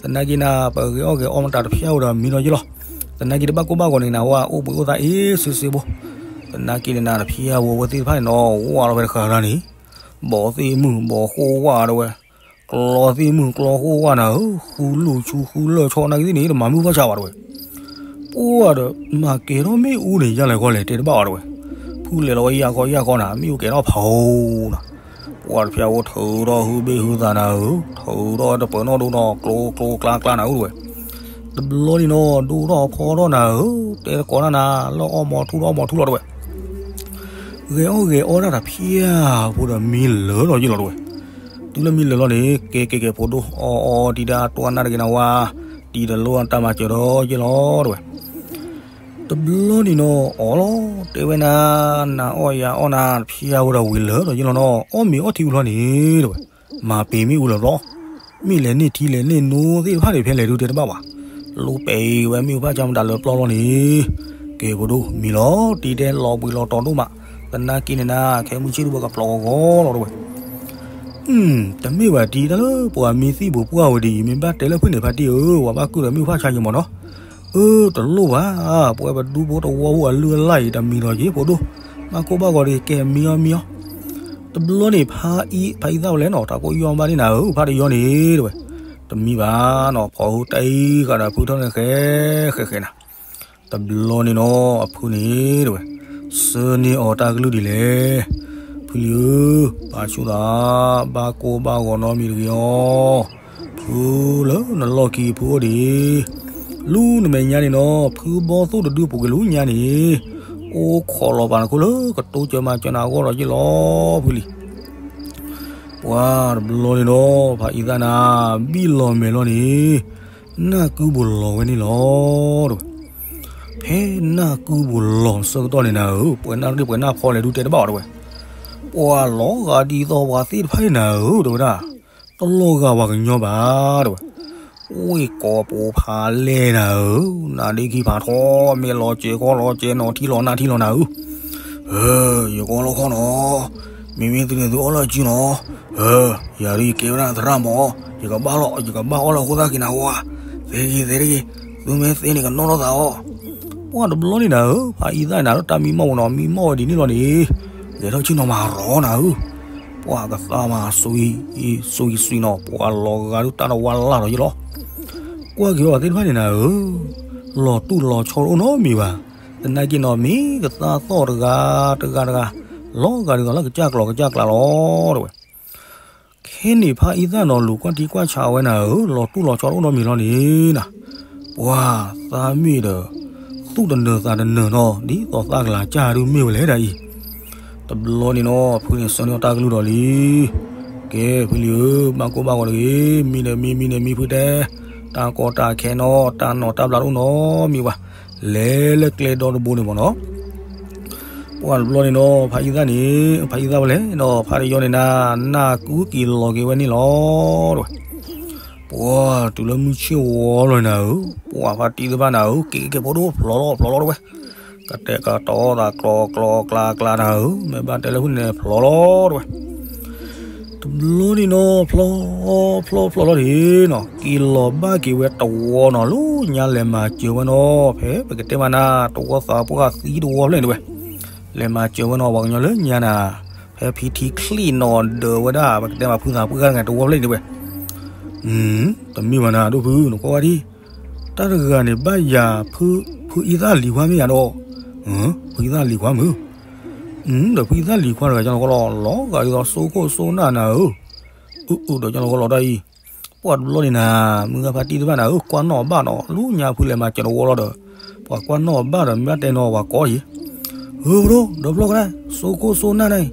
သနာ်က့နၤ ပဂဲၤအီၣ်ဂဲၤအီမတၤတဖျၢၣ်ဝဲဒီးမံနီၤယ့ၢ်လီၤ, သနာ်က့တဘၣ်ကိၢ်ဘၣ်ဂီၤန့ၣ်နၤ ဝဲအိၣ်ဘှံးအိၣ်သါအ့ၣ်စ့စ့ဘိ, သနာ်က့န့ၣ်နၤ တဖျၢၣ်ဖိဝဲသ့ၣ်တဖၣ်န့ၣ်နီၤ ဝဲလီၤဝဲတဃၣ်ရၢ်န့ၣ် ဘီသ့ၣ်မုၢ်ဘီဃိၣ်ဝါဒဝဲ, ကျီသ့ၣ်မုၢ်ကျီဃိၣ်ဝါနၤဧၢ, ဃုလူၢ်ဆူဃုလၢၢ်ဆီနာ်က့သ့ၣ်န့ၣ် တမၤမုၢ်ဖၣ်ဆါဘၣ်ဒဝဲ, ပှၢ်ဒီး မၤကဲထီၣ်မ့ၣ်အူန့ၣ် ယလဲၤခီလဲၤတဲတဘၣ်ဘၣ်ဒဝဲ, ဖုလဲၤလီၤဝဲယၢ်ခီယၢ်ခီနၤ မ့ၣ်အူကဲထီၣ်ဖးဧိၤနၤ, ပှၢ်တဖျၢၣ်ဖိထုးထီၣ်ဟုဘ့ၣ်ဟုသးနၤဧၢ, ထုးထီၣ်တပၢၤနီၣ်ဒိနီၤ ကျိကျိကျါကျါနၤဧၢဒဝဲ, တဘျီန့ၣ်နီၤ ဒိၣ်ထီၣ်ဖီထီၣ်နၤဧၢ, တဲသကိးတၢ်နၤ လၢအီၣ်မီၤထူလီၤအီၣ်မီၤထူလီၤဒဝဲ ဂဲၤအီၣ်ဂဲၤအီတၢ်တဖျၢၣ်ဖိဒီးမံလၢာ်လီၤယ့ၢ်လီၤတဝဲ, တုၤလၢမံလၢာ်လီၤန့ၣ် ကဲကဲကဲဖိဒိၣ် အီအီတံၤဒၣ်တွၢ်နၢ်တဂ့ၤနၤဝါ, တံၤတလိၣ်တၢ်မၤစၢၤဒီးယ့ၢ်လီၤတဝဲ, တဘျီန့ၣ်နီၤ အီၣ်လီၤ တဲဝဲနၤ, နၤအီၣ်ယၤအီၣ်နၤတဖျၢၣ်ဖိဒီးဝံၤလၢာ်ဒီးယ့ၢ်လီၤနီၤ အီၣ်မ့ၤအီထံဝံၤလီၤန့ၣ်တဝဲ, မၤပ့ၤမ့ၣ်အူလၢာ်လီၤ, မ့ၢ်လဲၤန့ၢ်ထံလဲၤန့ၢ်နိသ့ၣ်တဖၣ်န့ၣ် ဖဲလဲၤဒုတဲတဘၣ်ဘၣ်, လိပ့ၤဝဲမ့ၣ်အူဖၣ်ဆါမတၤလၢပျီလီၤန့ၣ်, ကဲဖိဒိၣ်မံလီၤ တံၤတဲလီၤဘှံးလီၤတီၤဒိၣ်မး, သနာ်က့န့ၣ်နၤ ခဲမုၢ်ဆ့ၣ်ဒုးဘၣ်ကဖျိးဂီၤဂီၤလီၤတဝဲ တမ့ၢ်ဘၣ်တံၤတၢ်လၢပှၤမံသံၣ်ပူၤပှၢ်ဝဲဒ်အံၤ မ့ၢ်ဘၣ်တဲလၢဖုၣ်န့ၣ်ဖါတံၢ်ဧၢ, ပှၤဘၣ်ကုၢ်ဒီးမ့ၣ်အူဖၣ်ဆါယံၤမးနီၤ, အၢ တလိၣ်ဘၣ်, ပဝဲပဒူဖိတဝီဖိအလုၢ်အလၢ်အံၤ တမံၤဒီးယ့ၢ်ဖိဒိၣ်, ဘၣ်ကိၢ်ဘၣ်ဂီၤဒီးကဲမံအီၣ်မံအီၣ်, တဘျီန့ၣ် ဖါအံသၣ်ဝဲလဲၣ်နီၤ တၢ်ကိၢ်ယီၢ်ဘၣ်ဒ်နၤဧၢ, ဖါတယီန့ၣ်တဝဲ, တမံဘၣ်နီၤ ဖီဟူတၢ်အံၤဃာ်ဒီးဖုထီၣ်န့ၣ်ဃဲဃဲဃဲနၤ တဘျီန့ၣ်နီၤ အဖုန့ၣ်တဝဲ, ဆၢန့ၢ်အီၤတၢ်ကလုၢ်ဒ်လဲၣ်, ဖုလံၤဧၢ, ပာ်ဆူၣ်သး, ဘၣ်ကိၢ်ဘၣ်ဂီၤနီတမံၤတဂ့ၤအီၤ, ဖုလၢနလီၢ်ခံဖုအိၣ်ဒံး, လူနမဲာ်ညါန့ၣ်နီၤ ဖုဘီသိၣ်တဒုပူၤကွံာ်လူညါန့ၣ်, အိၣ်ခိးလီၤပာ်နခိၣ်လၢကတိၤစၢၤမၤစၢၤနၤအဂီၢ်ဒီးယ့ၢ်လီၤဖုလံၤ ပှၤတဘျီန့ၣ်ဒီး ဖါအံသၣ်နၤ ဘံၣ်လီၤမဲာ်လီၤန့ၣ်, နၢ်ကုပူၤလီၤဝဲန့ၣ်လီၤတဝဲ, ဖဲနၢ်ကုပူၤလီၤဆၢကတီၢ်န့ၣ်နၤဧၢ, ပှဲၤနၢ်ရ့ၣ်ပှဲၤနၢ်ဖီလဲၤဒုတဲတဘၣ်အီၤတဝဲ, ပှၤလီၤဂာ်ဒ်သိးပှၤသ့ၣ်တဖၣ်န့ၣ်နၤဧၢ, တဝဲဒၣ်, တလီၤဂာ်ပှၤကညီဘၣ်တဝဲ ဝ့ၢ်ကိးပူၤဖးလဲၢ်နၤဧၢ, နၤဒ့ခံဖးထီ မ့ၢ်လီၤစဲၤကီလီၤစဲၤနီၤ ထံလီၤနၢ်ထံလီၤနၤဧၢ, ယကီလီခီနီၤ, မ့မ့ၢ်သုန့ၣ်သုအီၣ်လၢအစုနီၤ, ယၤဒုးယကဲဝဲဒၣ်သရၣ်မး, ယကဘၣ်လီၤ ယကဘၣ်အီၣ်လၢအဃိသၣ်က့ၤနၤဝါ, သ့တဂ့ၤ သ့တဂ့ၤ, သုမ့ၢ်သ့န့ၣ်ကနီၣ်ထီၣ်သးအီၤ, ပှၤတဘျီန့ၣ်နၤဧၢ, ဖါအံသၣ်နၤလၢတၢ်မံမီၢ်ဝဲနီၤ မံမီၢ်ဝဲဒ်န့ၣ်လီၤန့ၣ်, ဂဲၤထီၣ်ဆ့ၣ်နီၤမၤရီနၤဧၢ ပှၤကသးမၤ စွံစွံနီၤ ပှၤလီၤဂာ်ဒုးတၢ်တဝါလၢ်လီၤယ့ၢ်လီၤ, ကွၢ်က့ၤဝဲပှၤသ့ၣ်တဖၣ်န့ၣ်နၤဧၢ, လီၤတူၢ်လီၤဆီတအိၣ်နီတမံၤဘၣ်, သနာ်က့နီၤ မ့ၢ်ကသးသီၣ်တဂၤတဂၤတဂၤ, လီၤဂာ်ဒ်သိးလၢကစၢ်ကျီၤကစၢ်ကျါလီၤတဝဲ ခဲန့ၣ်ဖါအံသၣ်နီၤ လူၤကွၢ်ထံကွၢ်ဆးဝဲနၤဧၢ, လီၤတူၢ်လီၤဆီတအိၣ်နီတမံၤလီၤန့ၣ်နၤ, ပှၤသးမ့ၢ်ဒီး သူၣ်တနၢၤသးတနၢၤနီၤ ဒ်သိးသးကလၤစၢ်ဒုးမ့ၢ်ဝဲလဲၣ်ဒ်အံၤ, တဘျီန့ၣ်နီၤ ဖုန့ၣ်ဆၢန့ၢ်အီၤတၢ်ကလုၢ်ဒီးလံ, ကဲဖုလံၤဧၢ, ဘၣ်ကိၢ်ဘၣ်ဂီၤတဂ့ၤ, မံဒီးမံ မံဒီးမံဖုတဲ, တၢ်ကီတၢ်ခဲနီၤ တၢ်နီၤတၢ်ဘျးတအိၣ်နီတမံၤဘၣ်, လဲၤလၢကျဲဒီတဘိန့ၣ်မ့ၢ်နီၤ ပှၤတဘျီန့ၣ်နီၤ ဖါအံသၣ်န့ၣ် ဖါအံသၣ်ဝဲလဲၣ်နီၤ ဖါတယီန့ၣ်နၤ နၢ်ကုက့ၤလီၤက့ၤဝဲန့ၣ်လီၤတဝဲ, ပှၤတုၤလၢမုၢ်ဆ့ၣ်ဝီလီၤနၤဧၢ, ပှၤဖါတံၢ်သ့ၣ်တဖၣ်နၤဧၢ က့ၤက့ၤက့ၤဖိဒိၣ်ဖျိးလီၤဖျိးလီၤတဝဲ, ကတဲာ်ကတီၤသးကျီကျီကျါကျါနၤဧၢ, မ့ၢ်ဘၣ်တဲလၢဖုန့ၣ်ဖျိးလီၤတဝဲ တဘျီန့ၣ်နီၤ ဖျီ ဖျီဖျီလီၤန့ၣ်နီၤ က့ၤလီၤဘၣ်က့ၤဝဲတဝီနီၤ လၢညါလဲၤမၤစၢၤဝဲနီၤ ဖဲပကတဲမးနၤ တဝီသးပှၢ်သံတဝီဖျၢၣ်န့ၣ်တဝဲ, လဲၤမၤစၢၤဝဲနီၤ ပှၤကညီလၢညါနၤ, ဖဲဖံထံချံၣ်နီၤဒၢးဝဲဒၣ် ပကတဲမးဖုသးပှၢ်ဂၤတဝီဖျၢၣ်န့ၣ်တဝဲ, တမ့ၢ်ဘၣ်နၤဒိၣ်ဖု နကွၢ်ဝဲဒံး, တၢ်တဂၤန့ၣ်ဘၣ်ယၤ ဖုအံသၣ်လံၤခွါမ့ၢ်ယၤဒီး, ဖုအံသၣ်လံၤခွါမုၢ် ဒီးဖုအံသၣ်လံၤခွါတဂၤ ကၠီလီၤဃီလီၤ လီၤဂာ်ဒ်သိးစိခိၣ်စိနၢ်နၤဧၢ, အၢ အၢ ဒီးကၠီလီၤဃီလီၤတၢ်အံၤ, ပှၤတဘျီန့ၣ်နၤ မုၢ်ဂၤဖါတံၢ်တဖၣ်နၤဧၢ ကွၢ်နီၣ်ဘၣ်နီၤ လၢညါဖုလဲၤမၤစၢၤတဝီလီၤဒီး, ပှၤကွၢ်နီၣ်ဘၣ်ဒီး မ့ၢ်ဘၣ်တဲနီၤ ပှၤကိးအံၤ, ဧၢ ပဒိၣ် ဒီဖျီၣ်ကနၣ် စိခိၣ်စိနၢ်န့ၣ်, အိၣ်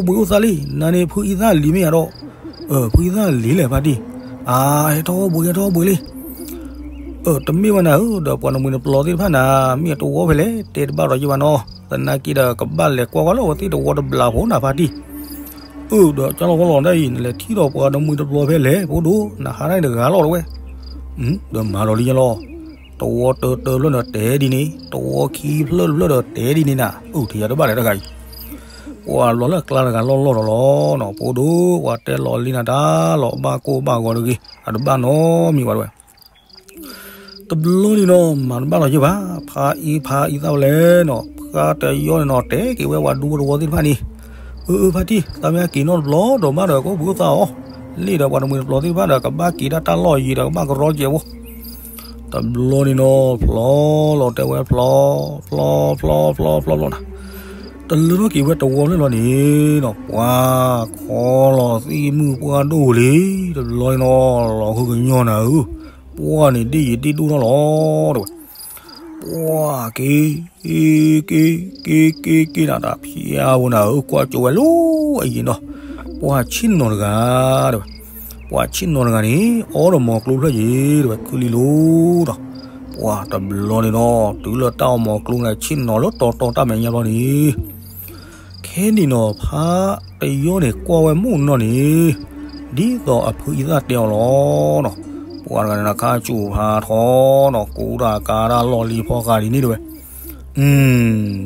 ဘှံးအိၣ်သါလံ နၤန့ၣ် ဖုအံသၣ်လံၤမ့ၢ်ယၤဒီး, ဖုအံသၣ်လံၤလဲၣ်ဖါတံၢ်, အါ ဟဲထီၣ်အိၣ်ဘှံး ဟဲထီၣ်အိၣ်ဘှံးလံ အၢ တမ့ၢ်ဝဲနၤဧၢ, ဒီးပှၤနမှံၤနပျီသ့ၣ်တဖၣ်နၤ မ့ၢ်အတဝီဖဲလဲၣ် တဲတဘၣ်ဒီးယဘၣ်နီၤ, သနာ်က့ဒီး ကဘၣ်လဲၤကွၢ်ကွၢ်လၢအဝဲသ့ၣ်တဝီတဘျီဖိနၤဖါတံၢ်, အၢ ဒီးကၠီလီၤဃီလီၤတၢ်အံၤ နလဲၤထံၣ်ဒီးပှၤနမှံၤတပျီဖဲလဲၣ် ဖိဒိၣ် နဟးတၢ်န့ၣ်တဂၤလီၤတဝဲ, ဒီးမၤဒီးလံယလီၤ, တ တဝီတၢတၢဖျၢၣ်ဒီးတဲဒ်န့ၣ်, တဝီခံဖျၢၣ်တဖျၢၣ်ဒီးတဲဒ်န့ၣ်နၤ, အိၣ်ထံၣ်ယၤတဘၣ်လဲၣ်တဂၤအံၤ, ပှၤဘျီလၢအကျါတဂၤလီၢ်လီၢ်ဒီးလီၤနီၤ, ဖိဒိၣ် ပှၤတဲလီၤလံနၤတၢ်လီၤ ဘၣ်ကိၢ်ဘၣ်ဂီၤတဂ့ၤ, အတဘၣ်နီတမံၤဘၣ်တဝဲ တဘျီန့ၣ်နီၤ မၤတဘၣ်လီၤယဲၢ်ဘၣ်, ဖါအံဖါအံသၣ်ဝဲလဲၣ်နီၤ, ဖါတယီန့ၣ်နီၤ တဲက့ၤဝဲပှၤဒူဖိတဝီသ့ၣ်တဖၣ်န့ၣ်, အၢ အၢ ဖါတံၢ် သးမ့ၢ်က့ၤနီတဘျီဒီးမးဒီး ကအိၣ်ဘှံးအိၣ်သါအီၤ, လ့ၣ်ဒီးပှၤတမှံၤတပျီၤသ့ၣ်တဖၣ်ဒီး ကဘၣ်က့ၤဒၣ်တၢ်လီၢ်ယံၤဒီး ကဘၣ်ကရီကဲးဖိ, တဘျီန့ၣ်နီၤ ဖျီလီၤတဲဝဲဖျီ, ဖျီ ဖျီ ဖျီ ဖျီ ဖျီနၤ, တလၢထီၣ်က့ၤဝဲတဝီဖျၢၣ်လီၤန့ၣ်နီၤ ပှၤခီလီၤသံၣ်မုၢ်ပှၢ်ဒိၣ်လံ, တဘျီန့ၣ်နီၤ လီၤဃုကညီနၤဧၢ, ပှၢ်န့ၣ်ဒ့ၣ်ယံၤဒ့ၣ်ဒိၣ်ထီၣ်လီၤ တဲဝဲ, ပှၢ်က့ၤ က့ၤ က့ၤ က့ၤ က့ၤနၤ တၢ်ဖၠါဖိနၤဧၢ, ကွၢ်ကၠိဝဲလၢအယံၤနီၤ, ပှၤဆ့ၣ်နီၤတဂၤ တဲဝဲ, ပှၤဆ့ၣ်နီၤတဂၤန့ၣ် အီဒီးမီၤကျိဖျၢၣ်ယံၤ တဲဝဲ ခုလံလိၤဒီး, ပှၢ်တဘျီန့ၣ်နီၤ တုၤလၢတၢ်အီမီၤကျိန့ၣ် ဆ့ၣ်နီၤလၢတီတီတၢ်မဲာ်ညါဘျီန့ၣ် ခဲန့ၣ်နီၤ ဖါတယီန့ၣ် ကွၢ်ဝဲမုၢ်နီၢ်န့ၣ် ဒ်သိးအဖုအံသၣ်တဲအီၤလီၤနီၤ, ပှၤတဂၤန့ၣ် ခါဆူၣ်ဖးထီနီၤ ကူတၢ်ကၤတၢ်လီၢ်လံၤဖီဃာ်ဒ်န့ၣ်တဲဝဲ,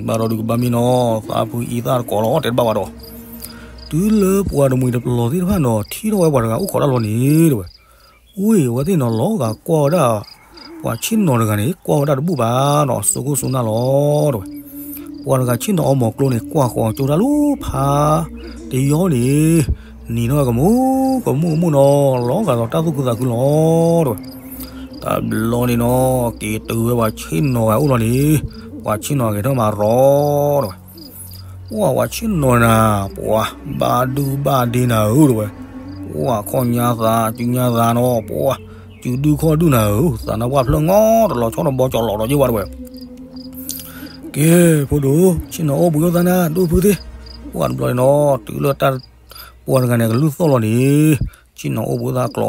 ဘၣ်ဒီးဒုးကဘၣ်မ့ၢ်နီၤ သးဖုအံသၣ်တကိးလီၤ တဲတဘၣ်ဝဲဒီး, တုၤလၢပှၤတမှံၤတပျီၤသ့ၣ်တဖၣ်နီၤ ထံၣ်ထီၣ်ဝဲပှၤတဂၤအိၣ်ခိးတၢ်လီၤန့ၣ်တဲဝဲ, ဝ့ၢ်အဝဲသ့ၣ်နီၤ လီၤဂာ်ကွၢ်ဝဲဒၣ် ပှၤဆ့ၣ်နီၤတဂၤန့ၣ် ကွၢ်ဝဲဒၣ်တဘူၣ်ဘၣ်နီၤ စိကိၢ်စိနၢ်လီၤတဲဝဲ, ပှၤတဂၤဆ့ၣ်နီၤအီမီၤကျိန့ၣ် ကွၢ်ဃီၤကၠိတၢ်လၢဖါတယီန့ၣ် နံၤထီၣ်ဝဲကမူၣ်ကမူၣ်ကမူၣ်နီၤ လီၤဂာ်ဒီးတၢ်သူၣ်ခုသးခုလီၤတဲဝဲ, တဘျီန့ၣ်နီၤ က့ၤတုၤဝဲပှၤဆ့ၣ်နီၤဂၤအိၣ်လီၤန့ၣ် ပှၤဆ့ၣ်နီၤဂဲၤထီၣ်မၤရီၤတဲဝဲ ပှၢ်ပှၤဆ့ၣ်နီၤနၤ ပှၢ်ဘၣ်ဒုဘၣ်ဒ့နၤဧၢတဲဝဲ, ပှၢ်ခီၣ်ညါသး စုညါသးနီၤ ပှၢ်စုဒုခီၣ်ဒုနၤဧၢ သးနါပှၢ်ဖျၢၣ်ငီတလီၤဆီတဘီကၠီလီၤဒီးယ့ၢ်ဝဲတဲဝဲ, ကဲ ဖိဒိၣ် ဆ့ၣ်နီၤအိၣ်ဘှံးအိၣ်သါနၤ ဒိၣ်ဖုသ့ၣ်, ပှၢ်တဘျီန့ၣ်နီၤ တုၤလၢတၢ် ပှၤတဂၤန့ၣ် ကလုၢ်သီၣ်လီၤန့ၣ် ဆ့ၣ်နီၤအိၣ်ဘှံးအိၣ်သါ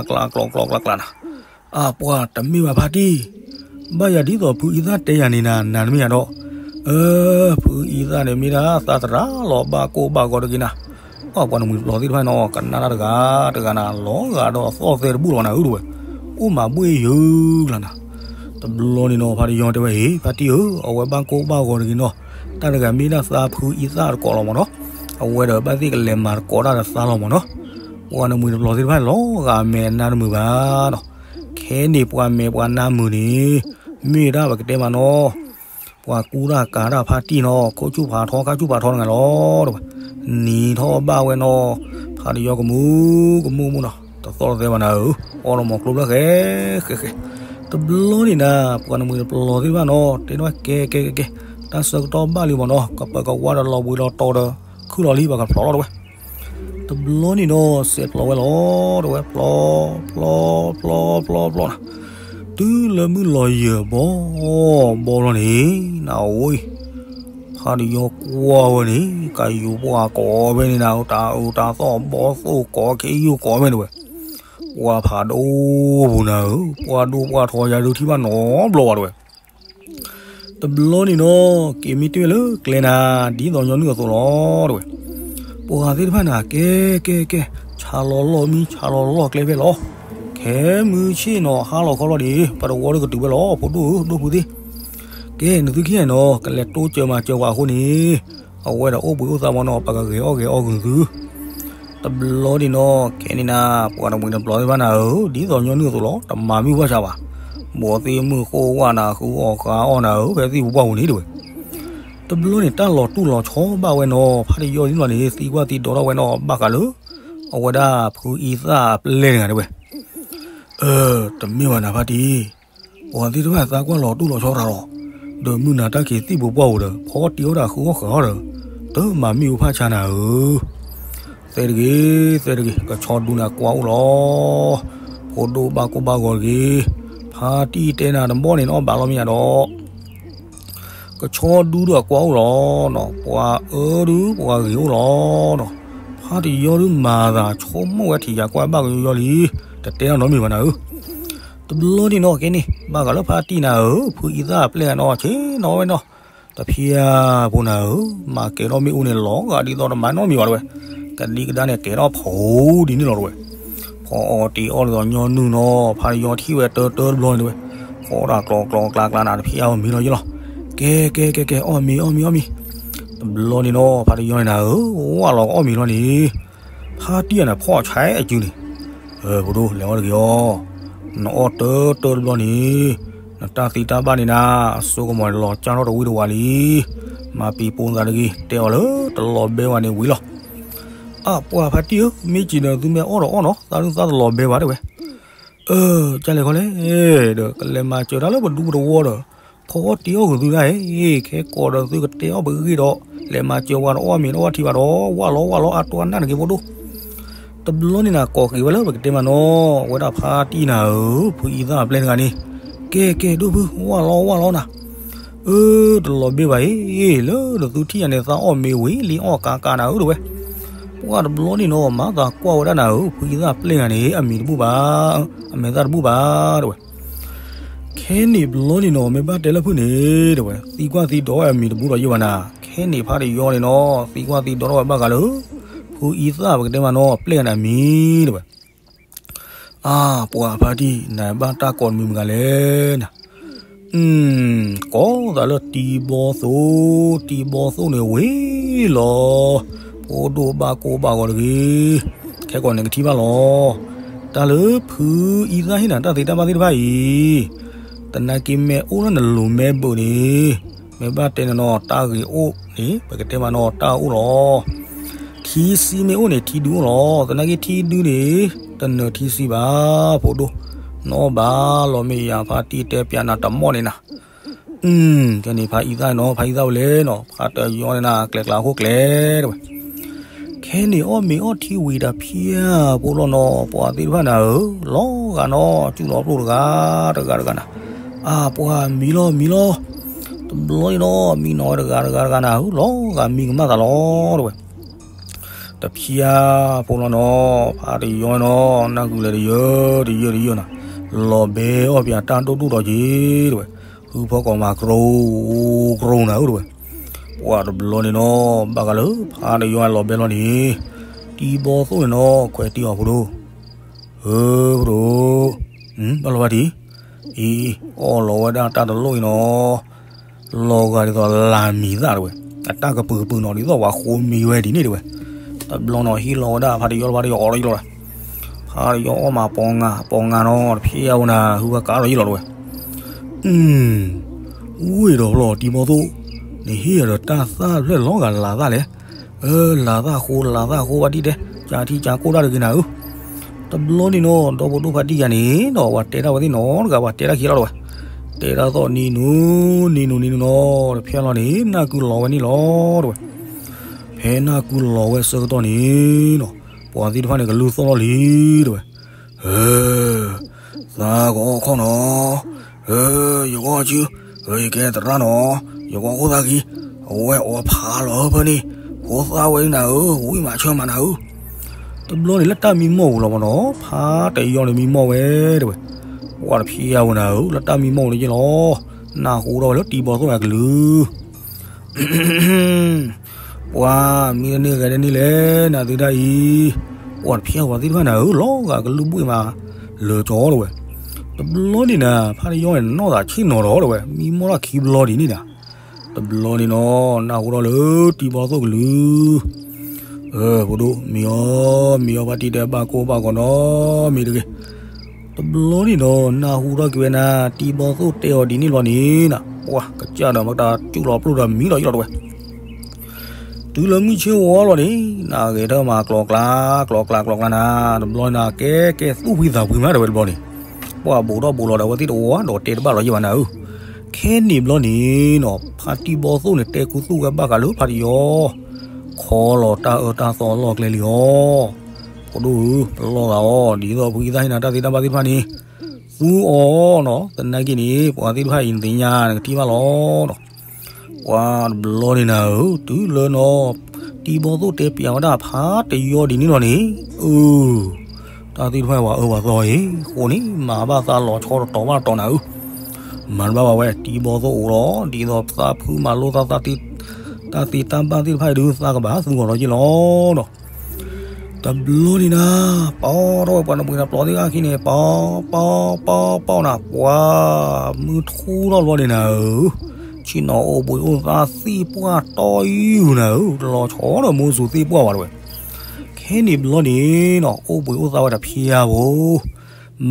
ကျီကျီကျါကျါ ကျီကျီကျါကျါနၤ, အၢ ပှၢ်တမ့ၢ်ဘၣ်ဖါတံၢ်, ဘၣ်ယၤဒ်သိးဖုအံသၣ်တဲယၤန့ၣ်နၤ နၤတမ့ၢ်ယၤဒီး, အၢ ဖုအံသၣ်န့ၣ်မ့ၢ်ဒၣ်သးသရၣ်လီၤ ဘၣ်ကိၢ်ဘၣ်ဂီၤတဂ့ၤနၤ, ပှၢ်ပှၤတမှံၤတပျီၤသ့ၣ်တဖၣ်နီၤ ကနၣ်တၢ်တဂၤတဂၤနၤ လီၤဂာ်ဒီးသီၣ်သဲတဘူၣ်လီၤနၤဧၢတဲဝဲ, အိၣ်မးဘှ့ၣ်ယုာ်ကျါနၤ တဘျီန့ၣ်နီၤ ဖါတယီတဲဝဲ ဟ့ၣ် ဖါတံၢ်ဧၢ အဝဲဘၣ်ကိၢ်ဘၣ်ဂီၤတဂ့ၤနီၤ, တၢ်တဂၤမ့ၢ်ဒၣ်သးဖုအံသၣ်တကိးလီၤမးနီၤ, အဝဲဒီးဘၣ်သ့ၣ်ကလဲၤမၤတကိးတၢ်ဒီးသးလီၤမးနီၤ, ပှၤတမှံၤတပျီၤသ့ၣ်တဖၣ်န့ၣ် လီၤဂာ်မဲာ်နါတမုာ်ဘၣ်နီၤ, ခဲန့ၣ်ပှၤမဲာ်ပှၤနါမုာ်န့ၣ် မ့ၢ်ဒၣ်ပကတဲမးနီၤ ပှၤကူတၢ်ကၤတၢ်ဖါတံၢ်နီၤ ခိၣ်ဆူၣ်ဖးထီ ခါဆူၣ်ဖးထီတဂၤလီၤတဲဝဲ, နံၤထီၣ်ဘၣ်ဝဲနီၤ, ဖါတယီကမူၣ်ကမူၣ်မူၣ်နီၤ တသီၣ်တသဲဘၣ်နၤဧၢ, အီဒီးမီၤကျိဖျၢၣ်ဃဲဃဲဃဲ, တဘျီန့ၣ်နၤ ပှၤတမှံၤတပျီၤသ့ၣ်တဖၣ်နီၤ တဲဒၣ်ကဲကဲကဲကဲ, တၢ်ဆၢကတီၢ်ဘၣ်လံမးနီၤ ကပၢၤကဝါဒီးလီၤဘှံးလီၤတီၤဒီး ခုၣ်လီၤလံ ပှၤကဖျိးလီၤတဲဝဲ တဘျီန့ၣ်နီၤ စဲးဖျိးဝဲလီၤတဲဝဲ ဖျိး ဖျိး ဖျိး ဖျိး ဖျိးနၤ, တုၤလၢမုၢ်လီၤယၢၢ်ဘီဘီလီၤန့ၣ် နဝံၤ ဖါတယီကွၢ်ဝဲန့ၣ် ကယူၤပှၢ်ကိးဖဲန့ၣ်နၤဧၢ, တၢ်အၢတၢ်သီၣ်ဘီသိၣ်ကိး ခ့ယုၢ်ကိးဖဲန့ၣ်ဝဲ, ပှၢ်ဖးဒိၣ်ပူၤနၤဧၢ, ပှၢ်ဒိၣ်ပှၢ်ထီယၤဒုးထံၣ်ဘၣ်နီတဘျီဘၣ်တဲဝဲ တဘျီန့ၣ်နီၤ က့ၤမံတ့ၢ်ဝဲလၢကျဲနၤ ဒ်သိးညီနုၢ်အသိးလီၤတဲဝဲ, ပှၤသ့ၣ်တဖၣ်န့ၣ် ကဲကဲကဲ, ဆါလီၤလီၢ်မံ ဆါလီၤလီၢ်ကျဲဖဲလီၤ, ခဲမုၢ်ဆ့ၣ်နီၤဟါလီၤခီလီၤဒံး ပတဝီတကတုၤဝဲလီၤ ဖိဒိၣ်ဧၢ ဒိၣ်ဖုသ့ၣ်, ကဲ နသုခံဂၤနီၤ ကလဲၤတိစၢၤမၤစၢၤပှၤအဃိန့ၣ်, အဝဲဒီးအိၣ်ဘှံးအိၣ်သါမးနီၤ ပကဂဲၤအီၣ်ဂဲၤအီၣ်ဂုာ်သု တဘျီန့ၣ်နီၤ ခဲန့ၣ်နၤ ပှၤတမှံၤတပျီၤသ့ၣ်တဖၣ်နၤဧၢ, ဒ်သိးညီနုၢ်အသိးလီၤ တမၤမုၢ်ဘၣ်ဆါဘၣ်, ဘီသ့ၣ်မုၢ်ဃိဝၣ်နၤ ဃုအီၣ်ဃုအီၣ်နၤဧၢ ဖဲသ့ၣ်ပူၤပှၢ်ပူၤန့ၣ်တဲဝဲ, တဘျီန့ၣ် တၢ်လီၤတူၢ်လီၤဆီဘၣ်ဝဲနီၤ ဖါတယီသ့ၣ်တဖၣ်န့ၣ် သံကွၢ်သံဒိးထီၣ်ဝဲနီၤ ဘၣ်ဃးလၢ အဝဲဒၣ်ဖုအံသၣ်အပျဲၢ်တဂၤတဲဝဲ အၢ တမ့ၢ်ဘၣ်နၤဖါတံၢ်, ပှၤသ့ၣ်တဖၣ်သးကွၢ်လီၤတူၢ်လီၤဆီတၢ်လီၤ, ဒီးမုၢ်နၤတၢ်ခံးသ့ၣ်ပူၤပှၢ်ပူၤဒီး ဖီတံၢ်အီၣ်တၢ်ဃုအီၣ်ဃုအီၣ်ဒီး တမၤမ့ၣ်အူဖးဆါနၤဧၢ, သဲတဂ့ၤ သဲတဂ့ၤ ကဆီဒူနၤကွၢ်အိၣ်လီၤ, ဖိဒိၣ်ဘၣ်ကိၢ်ဘၣ်ဂီၤတဂ့ၤ, ဖါတံၢ်တဲနၤတဘီန့ၣ်နီၤ ဘၣ်လီၤမ့ၢ်ယၤဒီး ကဆီဒူဒီးကွၢ်အိၣ်လီၤနီၤ, ပှၤအၢဒုးပှၤဂ့ၤအိၣ်လီၤနီၤ, ဖါတယီဒုးမၤသးဆိကမိၣ်ဝဲထံၣ်ယၤကွၢ်ဘၣ်ကယီယီလံ, တတဲနီတမံၤဘၣ်နၤဧၢ, တဘျီန့ၣ်နီၤ ကဲန့ၣ် ဘၣ်ဃးလၢဖါတံၢ်နၤဧၢ, ဖုအံသၣ်အပျဲၢ်ဂၤနီၤ ဆ့ၣ်နီၤဝဲနီၤ, တဖျါဖိနၤဧၢ, မၤကဲၤထီၣ်မ့ၣ်အူန့ၣ်လီၤဂာ်ဒ်သိးတမၤနီတမံၤဘၣ်တဲဝဲ, ကဒံကဒါန့ၣ်ကဲၤထီၣ်ဖိဒ်န့ၣ်လီၤတဲဝဲ ဖီအီၣ်တံၢ်အီၣ်ဒ်သိးညီနုၢ်နီၤ, ဖါတယီထံၣ်ဝဲတၢတၢတဘျီန့ၣ်တဲဝဲ, ဖ အီၣ်ဒၣ်ကျီကျီကျါကျါနၤ တဖျဲအီၣ်မ့ၤလီၤယ့လီၤ. ကဲကဲကဲကဲ အီၣ်မ့ၤအီၣ်မ့ၤအီၣ်မ့ၤ. တဘျီန့ၣ်နီၤ ဖါတယီန့ၣ်နၤဧၢ, ဝၢ်လီၤကအီၣ်မ့ၤလီၤန့ၣ်, ဖါတံၢ်ယၤန့ၣ် ဖီၣ်ဆဲးအစုန့ၣ်, ဖိဒိၣ် လဲၤအီၣ်တဂ့ၤအီၤ, နအီၣ်တၢတၢတဘျီန့ၣ်, နတၢ်သ့တၢ်ဘၣ်န့ၣ်နၤ အစိကမီၤန့ၣ် လီၤကၢ်ထီၣ်တဝံတဝါလံ. မၤပံၤပိသးတဂ့ၤ, တဲအီၤလၢတလီၤဘဲဝဲန့ၣ်ဝံၤလီၤ. အၢ ပှၤဖါတံၢ်ဧၢ, မ့ၢ်စံးဒီးသုမ့ၢ်အီၣ်ဒီးအီၣ်နီၤ, သးဒုးသးတလီၤဘဲဝဲ တဲဝဲ. အၢ ကၢ်လဲၣ်ခီလဲၣ်, ဒီးကလဲၤမၤစၢၤတၢ်လၢပဒူပတဝီဒီး, ဖီအီၣ်တ့အီၣ်ဂ့ၤသုဒၣ်အံၤ, ခဲကိးဒီးသုကတဲအီၣ်ပဂ့ၢ်ဒီး, လဲၤမၤစၢၤဝဲဒီးအီၣ်မ့ၤဒီးအီၣ်ထံဘၣ်ဒီး ဝၢ်လီၤဝၢ်လီၤ အါတဝၢ်နၢ်တဂ့ၤ ဖိဒိၣ်. တဘျီန့ၣ်နၤ ကိးဃ့ဝဲလၢပကတဲမးနီၤ, ဝဲဒၣ်ဖါတံၢ်နၤဧၢ, ဖုအံသၣ်အပျဲၢ်တဂၤန့ၣ်, ကဲကဲ ဒိၣ်ဖု ဝၢ်လီၤဝၢ်လီၤနၤ. အၢ တလီၤဘဲဘၣ်အံၤ, လၢနသုထံၣ်ယၤန့ၣ် သးအီၣ်မ့ၤဝံၤလံအီၣ်ကးကးနၤဧၢ တဲဝဲ. ပှၤတဘျီန့ၣ်နီၤ မၤသးကွၢ်ဝဲဒၣ်နၤဧၢ, ဖုအံသၣ်အပျဲၢ်တဂၤန့ၣ် အမံၤတဘူၣ်ဘၣ်, အမဲာ်သၣ်တဘူၣ်ဘၣ် တဲဝဲ. ခဲန့ၣ်ဘျီန့ၣ်နီၤ မ့ၢ်ဘၣ်တဲလၢဖုန့ၣ် တဲဝဲ, သံကွၢ်သံဒိးဝဲအမံၤတဘူၣ်ဒီးယ့ၢ်ဘၣ်နၤ, ခဲန့ၣ်ဖါတယီန့ၣ်နီၤ သံကွၢ်သံဒိးထီၣ်ဝဲဘၣ်ဃးလၢ ဖုအံသၣ်ပကတဲမးနီၤ အပျဲၢ်တဂၤန့ၣ်အမံၤ တဲဝဲ. အၢ ပှၤဖါတံၢ် နဘၣ်တၢ်ကိးတမံၤမတၤလဲၣ်နၤ. ကိးသးလၢတံၤဘီသိၣ်, တံၤဘီသိၣ်န့ၣ်ဝံၤလီၤ, ဖိဒိၣ်ဘၣ်ကိၢ်ဘၣ်ဂီၤတဂ့ၤ, ခဲကိးန့ၣ်ကထံၣ်ဘၣ်လီၤ. တၢ်လၢဖုအံသၣ်ဟ့ၣ်နၤတၢ်သ့တၢ်ဘၣ်သ့ၣ်တဖၣ်အံၤ, သနာ်က့မ့ၢ်အိၣ်လၢနလိၤမဲဘၢးန့ၣ်, မ့ၢ်ဘၣ်တဲန့ၣ်နီၤ တၢ်ဂ့ၤအိၣ်န့ၣ် ပကတဲမးနီၤ တၢ်အိၣ်လီၤ. ထံဆံမ့ၢ်အိၣ်န့ၣ် ထံဒုအိၣ်လီၤ. သနာ်က့ထံဒုန့ၣ် တနၢၤထံဆံဘၣ် ဖိဒိၣ်, နအီၣ်ဘၣ်လီၤ မ့ၢ်ယၤဖါတံၢ်တဲပျးနၤတမီၢ်န့ၣ်နၤ. ကဲန့ၣ်ဖါအံသၣ်နီၤ ဖါအံသၣ်ဝဲလဲၣ်နီၤ ဖါတယီန့ၣ်နၤ ကျဲကျါအဃိကျဲ တဲဝဲ. ခဲန့ၣ်အီၣ်မ့ၤအီၣ်ထံဝံၤတဖျၢၣ်ဖိလီၤနီၤ ပှၤသ့ၣ်တဖၣ်နၤဧၢ, လီၤဂာ်နီၤ စူၣ်လီၤပျိၢ်တဂၤတဂၤတဂၤတဂၤနၤ, အၢ ပှၤမံလီၤမံလီၤ. တဘျီန့ၣ်နီၤ မံနီၤဝဲတဂၤတဂၤတဂၤနၤဧၢ, လီၤဂာ်မံကမၣ်သးလီၤ တဲဝဲ. တဖျၢၣ်ဖိလီၤနီၤ ဖါတယီနီၤ နၢ်ကူလဲၤတယၢတယၢတယၢနၤ, လီၤဘဲအီၣ်ပၠးတၢ်ဒိၣ်ဒိၣ်ဒီးက့ၤ တဲဝဲ, ဟုဖီကိးမး ကရိကရိနၤဧၢ တဲဝဲ. ပှၤတဘျီန့ၣ်နီၤ ဘၣ်ဃးလၢဖါတယီလီၤဘဲလီၤန့ၣ်, တံၤဘီသိၣ်န့ၣ်နီၤ ခွဲးတံၢ်အီၤ ဖိဒိၣ်, ဧၢ ဖိဒိၣ်, ဘၣ်လီၤဘၣ်တံၢ်, အံၤ အီၣ်လီၤဝဲဒၣ်တၢ်တလိၣ်အံၤနီၤ လီၤဂာ်ဒ်သိးလၢမံၤသၣ် တဲဝဲ, အတၢ်ကပုာ်ကပုာ်နီၤ ဒ်သိးပှၤဃိမံဝဲဒ်န့ၣ် တဲဝဲ. တဘျီနီၤ ဟံးလီၤဝဲဒၣ်ဖါတယီလၢ ဖါတယီအီၣ်လီၤယံလီၤ, ဖါတယီအီၣ်မး ပိာ်ငါပိာ်ငါနီၤ တဖျဲအဝဲနၤ ဟုဝဲကးလီၤယံလီၤ တဲဝဲ. ဝ့ၢ်ဒီးဖျီၣ် တံၤဘီသိၣ်, နဟ့ၣ်ယၤဒီးတၢ်သၣ်ဖျဲၣ်လီၤဂာ်လၤသၣ်လဲၣ်. လၤသၣ်ဃိ လၤသၣ်ဃိ ဘၣ်တံၢ်တဲ, ကၢထံကၢကိၢ်တၢ်တဂ့ၤနၤဧၢ. တဘျီန့ၣ်နီၤ ဒီဖိဒိၣ်ဖါတံၢ်ယၤန့ၣ်နီၤ ပှၤတဲတၢ်ဝဲသ့ၣ်နီတဂၤ ပှၤတဲတၢ်ခံလီၤ တဲဝဲ. တဲတၢ်သီၣ်နံၤနူၤ နံၤနူၤနံၤနူၤနီၤ တဖျဲလီၤန့ၣ် နၢ်ကုလီၤဝဲန့ၣ်လီၤ တဲဝဲ. ဖဲနၢ်ကုလီၤဝဲဆၢကတီၢ်န့ၣ်နီၤ ပှၤသ့ၣ်တဖၣ်န့ၣ် ကလုၢ်သီၣ်လီၤလံ တဲဝဲ. သးကအီၣ်ခီၣ်နီၤ, ယကအီၣ်စု, ယကဲသရၣ်နီၤ, ယကအီၣ်ခိၣ်သၣ်ခံ, အဝဲအီၣ်ဖးလီၤဟၢဖၢန့ၣ်, ဖိသၣ်ဝဲနၤဧၢ, ဝံၣ်မးဆၢမးနၤဧၢ. တဘျီန့ၣ်လၢတၢ်မံမီၢ်ပူၤလီၤမးနီၤ ဖါတယီန့ၣ်မံမီၢ်ဝဲ တဲဝဲ. ပှၤတဖျဲအဝဲနၤဧၢ လၢတၢ်မံမီၢ်ပူၤန့ၣ်က့လီၤ. နၢ်ဟူထီၣ်ဝဲလၢတံၤဘီသိၣ်အကလုၢ် ပှၤမံတန့ၢ်ဂဲၤတန့ၢ်လဲၣ် နသုတၢ်အံၤ, ပှၤတဖျဲဝဲသ့ၣ်တဖၣ်နၤဧၢ လီၤဂာ်ကလုၢ်ဘှ့ၣ်မး လၢာ်ကၠီ တဲဝဲ. တဘျီန့ၣ်နၤ ဖါတယီန့ၣ် နီၢ်သးဆ့ၣ်နီၤဒီး တဲဝဲ မံမီၢ်ထီၣ်ခံဘျီဒ်န့ၣ်နၤ. တဘျီန့ၣ်နီၤ နၢ်ဟူထီၣ်လၢတံၤဘီသိၣ်ကလုၢ် ဖိဒိၣ် မံအီၤ မံအီၤ ဖါတံၢ်တဲဘၣ်ကိၢ်ဘၣ်ဂီၤနီၤ မံတဂ့ၤ. တဘျီန့ၣ်နီၤ နၢ်ဟူထီၣ်က့ၤဝဲနၤ တံၤဘီသိၣ်တဲအီၤဒ်န့ၣ်လီၤန့ၣ်နၤ ပှၤကစၢ်ဒီးမတၤစူၣ်လီၤပျိၢ်ဒီးမံလီၤယံလီၤ တဲဝဲ. တုၤလၢမုၢ်ဆ့ၣ်ဝီလီၤန့ၣ် နဂဲၤထၢၣ်မးကျီၤကျါ ကျီၤကျါကျီၤကျါနၤ တဘျီန့ၣ်နၤ ကဲကဲသူၣ်ဖှံသးဖှံမး တဲဝဲတဘျီန့ၣ် ပှၤဘူးထီၣ်ဘူးလီၤဒီးအဝဲသ့ၣ်တဝီဒီးတဲတဘၣ်လီၤယံဘၣ်နၤဧၢ. ခဲန့ၣ်ဘျီန့ၣ်နီၤ ဖါတံၤဘီသိၣ်န့ၣ် တဲခူသူၣ်ဝဲဘၣ်ဃးလၢဖါတယီ ခီလီၤတၢ်အၢတၢ်သီအလီၢ်ကျဲလံအီၤ. ဖိဒိၣ်ဧၢ ပလီၢ်သးအီၤ ဒ်သိးဖုအံသၣ်ဟ့ၣ်နၤတၢ်သ့တၢ်ဘၣ်သ့ၣ်တဖၣ်န့ၣ် သူအီၤနီၤ သနာ်က့န့ၣ် ပှၤသ့ၣ်တဖၣ်အံၤနသ့ၣ်ညါနကထံၣ်ဘၣ်လီၤနီၤ. ပှၤတဘျီန့ၣ်နၤဧၢ တုၤလၢနီၤ တံၤဘီသိၣ်တဲပျးဝဲဒၣ်ဖါတယီဒ်န့ၣ်လီၤန့ၣ် အၢ တၢ်သ့ၣ်တဖၣ်ပှၤအၢပှၤသီအံၤ ဃိန့ၣ် မၤဘၣ်သးလီၤဆီတတီၤဘၣ်တတီၤနၤဧၢ. မၤတဘၣ်ဘၣ်ဝဲ တံၤဘီသိၣ်အိၣ်လီၤ ဒ်သိးသးဖုမၤလိသး တၢ်သ့တၢ်ဘၣ်သ့ၣ်တဖၣ်အံၤဒုး သးကဘၣ်သူအီၤလီၤယ့ၢ်လီၤနီၤ. တဘျီန့ၣ်နၤ, ပီထီၣ်ဝဲပှၤတမှံၤတပျီၤသ့ၣ်တဖၣ်ခံန့ၣ် ပီပီပီပီနၤ, ပှၤမုၢ်ထူၣ်ထီၣ်ဘျီန့ၣ်နၤဧၢ, ဆ့ၣ်နီၤအိၣ်ဘှံးအိၣ်သါသ့ၣ်ပှၢ်တီယုၢ်နၤဧၢ, တလီၤဆီဒီးမူစူၤသ့ၣ်ပှၢ်ဘၣ်တဝဲ. ခဲန့ၣ်ဘျီန့ၣ်နီၤ အိၣ်ဘှံးအိၣ်သါဝဲတဖျါဘၣ်,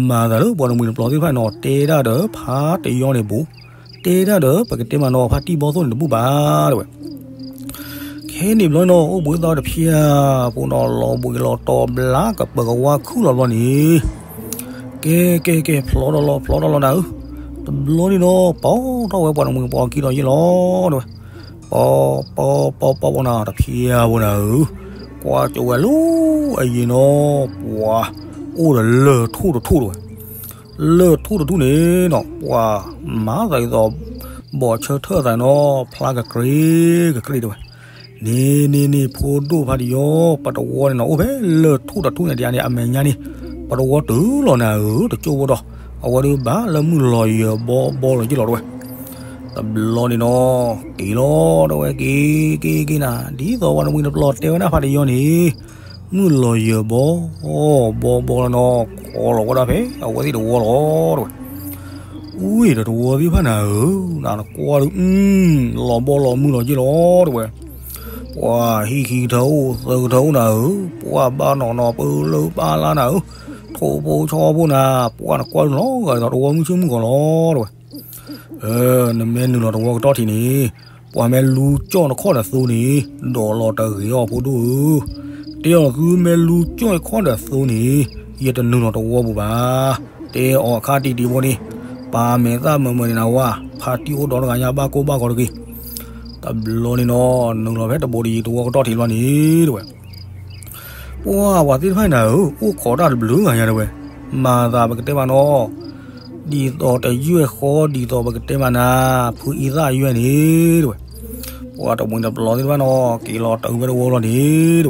မၤသးလၢပှၤတမှံၤတပျီၤသ့ၣ်တဖၣ်န့ၣ်နီၤ တဲဒၣ်ဒီးဖါတယီန့ၣ်ဘူး, တဲဒၣ်ဒီးပကတဲမးနီၤ ဖါတံၢ်ဘီသိၣ်န့ၣ်တဘူၣ်ဘၣ်တဝဲ. ခဲန့ၣ်ဘျီနီၤ အိၣ်ဘှံးအိၣ်သါဝဲတဖျါဖိနီၤ လီၤဘှံးလီၤတီၤဘျါကပၢၤကဝါခုၣ်လီၤဘျီန့ၣ်, ကဲကဲကဲ ဖျီဒီးလီၤဖျီဒီးလီၤနၤဧၢ, တဘျီန့ၣ်နီၤ ပီထီၣ်ဝဲပှၤတမှံၤတပျီၤခံဒီးယ့ၢ်လီၤ တဝဲ. ပီပီပီပီပီနၤ တဖျါဖိနၤဧၢ, ကွၢ်ကၠိဝဲလၢအယံၤနီၤ ပှၤအိၣ်ဒီးလၢၢ်ထူၣ်တထူၣ်တဝဲ. လၢၢ်ထူၣ်တထူၣ်န့ၣ်နီၤ ပှၤမၤသးဒ်သိး ဘီၣ်ဆၢထၢၣ်သးနီၤ ဖျါကကြ့ကကြ့တဝဲ. န့ၣ်န့ၣ်န့ၣ် ဖိဒိၣ်ဖါတယီ ပတဝီန့ၣ်နီၤ အိၣ်ဖဲလၢၢ်ထူၣ်တထူၣ်န့ၣ် ဒ်န့ၣ်အမဲာ်ညါန့ၣ် ပတဝီတုၤလီၤနၤဧၢ တကၠိဖိဒီး အဝဲဒုးဘၣ်လၢမုၢ်လီၤယၢၤဘီဘီလီၤယ့ၢ်လီၤတဝဲ. တဘျီန့ၣ်နီၤ က့ၤလီၤတဝဲ က့ၤက့ၤက့ၤနၤ ဒ်သိးပှၤတမှံၤတပျီၤတဲဝဲဒၣ်ဖါတယီန့ၣ် မုၢ်လီၤယၢၤဘီဘီဘီလီၤနီၤ ခီလီၤဝဲဒၣ်ဖဲအဝဲသ့ၣ်တဝီလီၤတဝဲ. အူအံၤဒီးတဝီသ့ၣ်တဖၣ်နၤဧၢ, နကွၢ်ဒုး လီၤဘီလီၤမုၢ်လီၤယ့ၢ်လီၤတဝဲ. ပှၤဟံၣ်ခံကထၢအိၣ်သၢကထၢအိၣ်နၤဧၢ, ပှၤဘၣ်နီၢ်နီၢ်ပၢလၢပၢ်လါနၤဧၢ, ထိၣ်ဖိဆီဖိနၤ, ပှၤနကွၢ်ဒုးလီၤဂာ်ဒ်သိးတဝီမုၢ်ဆ့ၣ်မုၢ်ကီၤလီၤတဝဲ. နမ့ၢ်နုာ်လီၤတဝီကတီၢ်ထံးန့ၣ် ပှၤမ့ၢ်လူကၠီၣ်နခီၣ်ဒီးသိန့ၣ် ဒိးလီၤတဂ့ၤအီၤဖိဒိၣ်ဧၢ, တဲအီၤသုမ့ၢ်လူကၠီၣ်ယခီၣ်ဒီးသိန့ၣ် ယတနုာ်လီၤတဝီပူၤဘၣ်. တဲအီၤအခါတံၢ်တံၢ်ဖိန့ၣ် ပာ်မဲာ်သၣ်မုာ်မုာ်န့ၣ်နဝဲ, ဖါတံၢ်အိၣ်ဒီးတဂၤညါဘၣ်ကိၢ်ဘၣ်ဂီၤတဂ့ၤ. တဘျီန့ၣ်နီၤ နုာ်လီၤဖဲတဘိတယံၤတဝီကတီၢ်ထံးလီၤန့ၣ်တဝဲ. ပှၤပှၤသ့ၣ်တဖၣ်နၤဧၢ, အိၣ်ခိးတၢ်တဘျုးဂၤညါတဝဲ, မၤသးပကတဲမးနီၤ, ဒ်သိးတယွဲၢ်ဃီဒ်သိးပကတဲမးနၤ, ဖုအံသၣ်ယွဲၢ်န့ၣ်တဝဲ. ပှၤတမှံၤတပျီၤသ့ၣ်တဖၣ်နီၤ က့ၤလီၤတၢ်ဝဲတဝီလီၤန့ၣ်တဝဲ.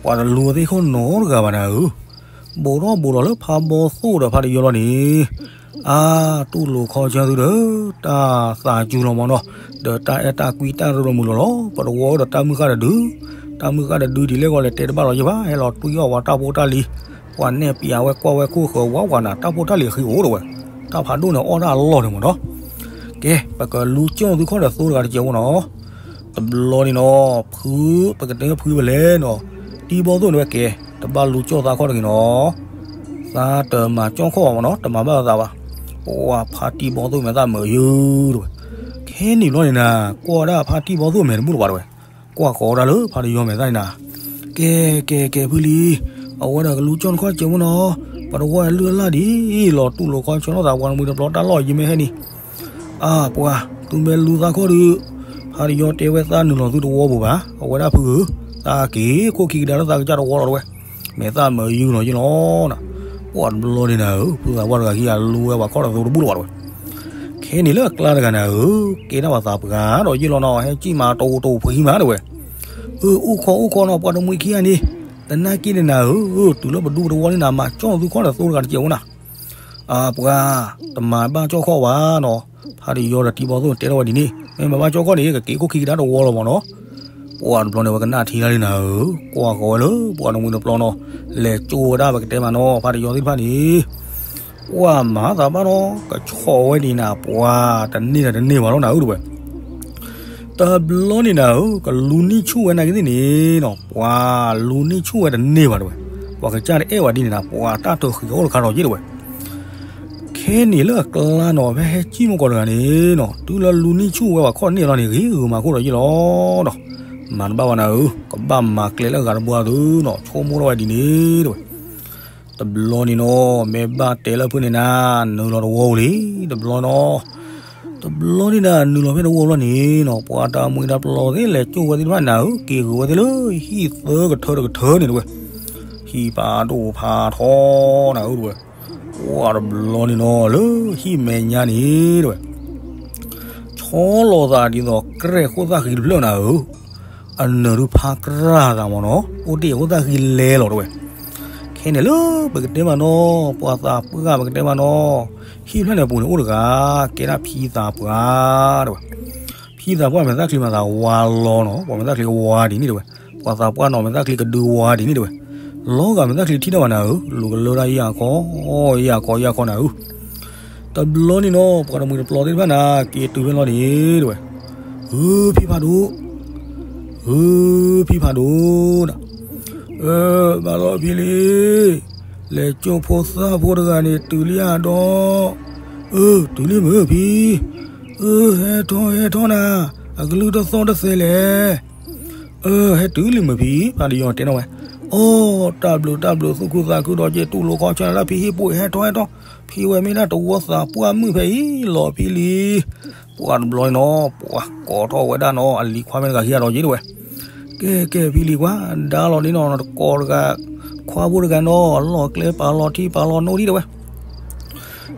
ပှၤတလူၤသ့ၣ်ခိၣ်နီတဂၤဘၣ်နၤဧၢ, ဘူးထီၣ်ဘူးလီၤလၢဖါဘီသိၣ်ဒီးဖါတယီလီၤန့ၣ် အါ, တူၢ်လိာ်ခီဆၢသုဒီး တၢ်သးစူၤလီၤမးနီၤ, ဒီးတၢ်အဲၣ်တၢ်ကွံတၢ်ရၢလီၤမုာ်လီၤလီၤ, ပတဝီဒီးတၢ်မုၢ်ဃၢ်တဒု, တၢ်မုၢ်ဃၢ်တဒုဒ်လဲၣ်ဂီၢ်လဲၣ် တဲတဘၣ်လီၤယဘၣ်, ဟဲလီၤတွံၢ်အီၣ်ပှၤတၢ်ဖိတၢ်လံၤ, ပှၤနဲၣ်ပျးဝဲကွၢ်ဝဲခိၣ်ဃၢၤဝးဝးနၤ, တၢ်ဖိတၢ်လံၤအဃံအိၣ်တဝဲ, တၢ်ဖးဒိၣ်န့ၣ်အီၣ်တၢ်အလီၢ်န့ၣ်မးနီၤ. ကဲ, ပကလူကၠီၣ်သုခီၣ်ဒီးသိတဂၤတကဲးဖိနီၤ. တဘျီန့ၣ်နီၤ ဖု, ပကတဲဖုဝဲလဲၣ်နီၤ, တံၢ်ဘီသိၣ်န့ၣ်ဝဲကဲ, တဘၣ်လူကၠီၣ်သးခီၣ်တဂ့ၤနီၤ, သးတမၤကၠီၣ်ခီၣ်ဘၣ်မးနီၤ, တမၤဘၣ်သးဘၣ်. ပှၤဖါတံၢ်ဘီသိၣ်မဲာ်သၣ်မုာ်ယုၢ်တဝဲ. ခဲန့ၣ်ဘျီန့ၣ်နၤ ကွၢ်ဝဲဒၣ်ဖါတံၢ်ဘီသိၣ်မဲာ်တဘူၣ်လၢၤဘၣ်တဝဲ, ကွၢ်ဃီၤဝဲဒၣ်လၢဖါတယီမဲာ်သၣ်န့ၣ်နၤ, ကဲ, ကဲ, ကဲဖုလံ, အဝဲဒၣ်ကလူကၠီၣ်နခီၣ်တကဲးဖိနီၤ, ပတဝီအလုၢ်အလၢ်ဒ်အံၤလီၤ တူၢ်လိာ်ခီဆၢထီၣ်သး ပှၤတမှံၤတပျီၤတၢ်လီၢ်ယမ့ၢ်ဟဲန့ၣ် အါ, ပှၤ, သုမ့ၢ်လူသးခီၣ်ဒီး ဖါတယီတဲဝဲသးနုာ်လီၤသုတဝီပူၤဘၣ်, အဝဲဒၣ်ဖုဧၢ, သးက့ၤခိၣ်ခံကဒါလၢသးကစၢ်တဝီလီၤတဝဲ, မဲာ်သၣ်မုာ်ယုၢ်လီၤယ့ၢ်လီၤနၤ. ပှၤတဘျီန့ၣ်နၤဧၢ, ဖုသးပှၢ်တဂၤခံဂၤလူဝဲပှၤခီၣ်ဒီးသိတဘူၣ်လၢၤဘၣ်တဝဲ. ခဲန့ၣ်လၢအကျါတဂၤနၤဧၢ, ကဲဒၣ်ပှၤသးပှၢ်ဒီးယ့ၢ်လီၤနီၤ, ဟဲစံၣ်မးတအိၣ်တအိၣ်ဖှံမးတဝဲ. အၢ, အိၣ်ခိးအိၣ်ခိးနီၤ ပှၤတမှံၤခံဂၤန့ၣ်, တနာ်က့န့ၣ်နၤဧၢ, တုၤလၢပဒူပတဝီန့ၣ်နၤ မၤကၠီၣ်သုခီၣ်ဒီးသိတဂၤတကဲးဖိနၤ. အါ, ပှၤ, တမၤဘၣ်ကၠီၣ်ခီၣ်ဘၣ်နီၤ, ဖါတယီဒီးတံၢ်ဘီသိၣ်တဲထီၣ်ဝဲဒ်န့ၣ်, မ့ၢ်မၤဘၣ်ကၠီၣ်ခီၣ်န့ၣ် ကက့ၤခိၣ်ခံကဒါတဝီလီၤမးနီၤ. ပှၤတဘျီန့ၣ်ဝဲကနၣ်ထံလၢလံနၤဧၢ, ကွၢ်ဃီၤဝဲလၢပှၤတမှံၤတပျီၤနီၤ, လဲၤကၠိဝဲဒၣ်ပကတဲမးနီၤ ဖါတယီသ့ၣ်တဖၣ်န့ၣ် ပှၤမၤသးဘၣ်နီၤ ကဆီၣ်ဝဲဒ်နၤ ပှၤတန့ၢ်ဒီးတန့ၢ်ဘၣ်လီၤနၤဧၢတဝဲ. တဘျီန့ၣ်နၤဧၢ, ကလူနံၣ်ဆူၣ်ဝဲနာ်က့သ့ၣ်န့ၣ်နီၤ, ပှၤလူနံၣ်ဆူၣ်ဝဲတန့ၢ်ဘၣ်တဝဲ, ပှၤကစၢ်တအဲၣ်ဝဲဒ်န့ၣ်နၤ ပှၤတၢ်တဃံးအိၣ်တခါထီၣ်က့တဝဲ. ခဲန့ၣ်လၢအကျါနီၤ ဖဲဟဲစံၣ်မိၢ်ကီၢ်တဂၤန့ၣ်နီၤ တုၤလၢလူနံၣ်ဆူၣ်ဝဲပှၤခီၣ်န့ၢ်လီၤန့ၣ် ဂ့ၤဂုာ်မၤခိၣ်ဒီးယ့ၢ်လီၤဒီး မၤတဘၣ်ဘၣ်နၤဧၢ, ကဘၣ်မၤကျဲလၢအဂၤတဘှါသုနီၤ, ဆိကမိၣ်ထီၣ်ဝဲဒ်န့ၣ်တဝဲ. တဘျီန့ၣ်နီၤ မ့ၢ်ဘၣ်တဲလၢဖုန့ၣ်နၤ နုာ်လီၤတဝီပူၤလံ, တဘျီနီၤ တဘျီန့ၣ်နၤ နုာ်လီၤဖဲတဝီပူၤလီၤန့ၣ်နီၤ ပှၤတမှံၤတပျီၤသ့ၣ်လဲၤကၠိၣ်ဝဲသ့ၣ်တဖၣ်နၤဧၢ, က့ၤဂုာ်ဝဲသ့ၣ်လၢဟံၣ်သၢကထၢတကထၢန့ၣ်တဝဲ, ဟံၣ်ဖးဒိၣ်ဖးထီနၤဧၢတဝဲ. ပှၤတဘျီန့ၣ်နီၤ လၢဟံၣ်မဲာ်ညါန့ၣ်တဝဲ ဆီလီၤသးဒ်သိးကြဲၢ်ခိၣ်သၣ်ဃံတဖျၢၣ်နၤဧၢ, အနၢၤဒုးဖးကြၢ်သးမးနီၤ, အိၣ်တ့ၢ်အခိၣ်သၣ်ဃံလဲၤလီၤတဝဲ. ခဲန့ၣ်လၢပကတဲမးနီၤ ပှၤသးပှၢ်ပကတဲမးနီၤ, ဟံၣ်ဖျၢၣ်န့ၣ်အပူၤန့ၣ်အိၣ်တဂၤ ကဲဒၣ်ဖံသးပှၢ်တဝဲ. ဖံသးပှၢ်မဲာ်သၣ်ချံမၤသးဝါလီၤနီၤ, ပှၤမဲာ်သၣ်ချံဝါဒ်န့ၣ်တဝဲ, ပှၤသးပှၢ်နီၤ မဲာ်သၣ်ချံကဒုဝါဒ်န့ၣ်တဝဲ. လီၤဂာ်မဲာ်သၣ်ချံထံၣ်တၢ်ဘၣ်နၤဧၢ, လူၤကလၢတၢ်ယၢ်ခီ, ယၢ်ခီယၢ်ခီနၤဧၢ. တဘျီန့ၣ်နီၤ ပှၤတမှံၤတပျီၤသ့ၣ်တဖၣ်န့ၣ် က့ၤတုၤဖဲလီၤန့ၣ် တဲဝဲ, ဧၢ ဖံဖးဒိၣ်, ဧၢ ဖံဖးဒိၣ်နၤ, ဘၣ်လီၤဖံလံ, လဲၤကၠိဖိသၣ်ဖိတဂၤန့ၣ် တုၤလံဧါဒီး, အၢ တုၤလံမုၢ်ဖံ, အၢ ဟဲထီၣ်ဟဲထီၣ်နၤ, အကလုၢ်တသီၣ်တသဲလဲၣ်. အၢ ဟဲတုၤလံမုၢ်ဖံ, ဖးတယီၤတဲနီၣ်ဝဲ, အီ တၢ်ဘျုးတၢ်ဘျုး သူၣ်ခုသးခုဒီးက့ၤ တူၢ်လိာ်ခီဆၢနၤလၢဖံဟံၣ်ပူၤ ဟဲထီၣ်ဟဲထီၣ်, ဖံဝဲမ့ၢ်ဒၣ်တဝီသးပှၢ်မုၣ်ဖဲအံၤလီၤဖံလံ. ပှၤတဘျီန့ၣ်နီၤ ပှၤကိးထီၣ်ဝဲဒၣ်နီၤ အလံၤခွါမ့ၢ်တဂၤခံဂၤဒီးက့ၤတဲဝဲ, ကဲကဲဖံလံၤကွၢ် ဒါလီၤန့ၣ်နီၤ နတကိးတဂၤ ခွါဖိတဂၤနီၤ အလီၢ်ကျဲပာ်လီၤထံပာ်လီၤနိဒံးတဲဝဲ.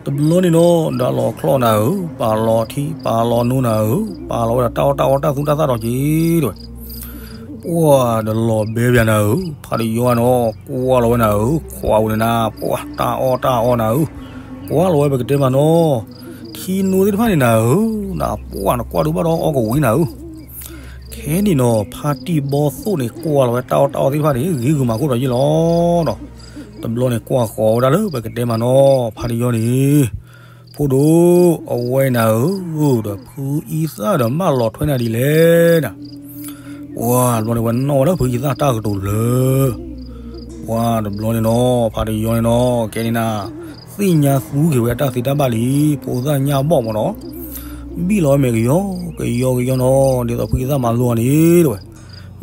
တဘျီန့ၣ်နီၤ ဒါလီၤချီၣ်နၤဧၢ, ပာ်လီၤထံပာ်လီၤနိနၤဧၢ, ပာ်လီၤဝဲဒီးတၢ်အီၣ်တၢ်အီတၢ်သူတၢ်သၣ်ဒီးက့ၤတဲဝဲ. ပှၤတလီၤဘဲပၠးနၤဧၢ, ဖးတယီၤနီၤ ကွၢ်လီၤဝဲနၤဧၢ, ခွါဝဲန့ၣ်နၤ ပှၤတၢ်အီၣ်တၢ်အီနၤဧၢ, ကွၢ်လီၤဝဲပကတဲမးနီၤ ထံနိသ့ၣ်တဖၣ်န့ၣ်နၤဧၢ, နပှၢ်နကွၢ်ဒုးဘၣ်ဒီးအီၣ်ကဝံၤနၤဧၢ. ခဲန့ၣ်နီၤ ဖါတံၢ်ဘီသိၣ်န့ၣ် ကွၢ်လီၤဝဲတၢ်အီၣ်တၢ်အီသ့ၣ်တဖၣ်န့ၣ် ဂ့ၤဂုာ်မၤခိၣ်ဒီးယ့ၢ်လီၤဒီး တဘျီန့ၣ်ကွၢ်ဃီၤဝဲဒၣ်လၢပကတဲမးနီၤ ဖါတယီၤန့ၣ် ဖိဒိၣ် အဝဲနၤဧၢ, ဒီးဖုအံသၣ်ဒီးမၢလီၤထွဲနၤဒ်လဲၣ်နၤ. ပှၤတဘျီန့ၣ်ဝဲနီၣ်ဝဲလၢဖုအံသၣ်တၢ်ကတိၤလၢ ပှၤတဘျီန့ၣ်နီၤ ဖါတယီၤန့ၣ်နီၤ ကဲန့ၣ်နၤ သ့ၣ်ညါသူက့ၤဝဲတၢ်သ့တၢ်ဘၣ်လံ, ဖိသၣ်ညါဘီၣ်မးနီၤ ဘံၣ်လီၤဝဲမဲာ်ကယီကယီကယီနီၤ, ဒ်သိးဖုအံသၣ်မၤလိအီၤန့ၣ်တဲဝဲ,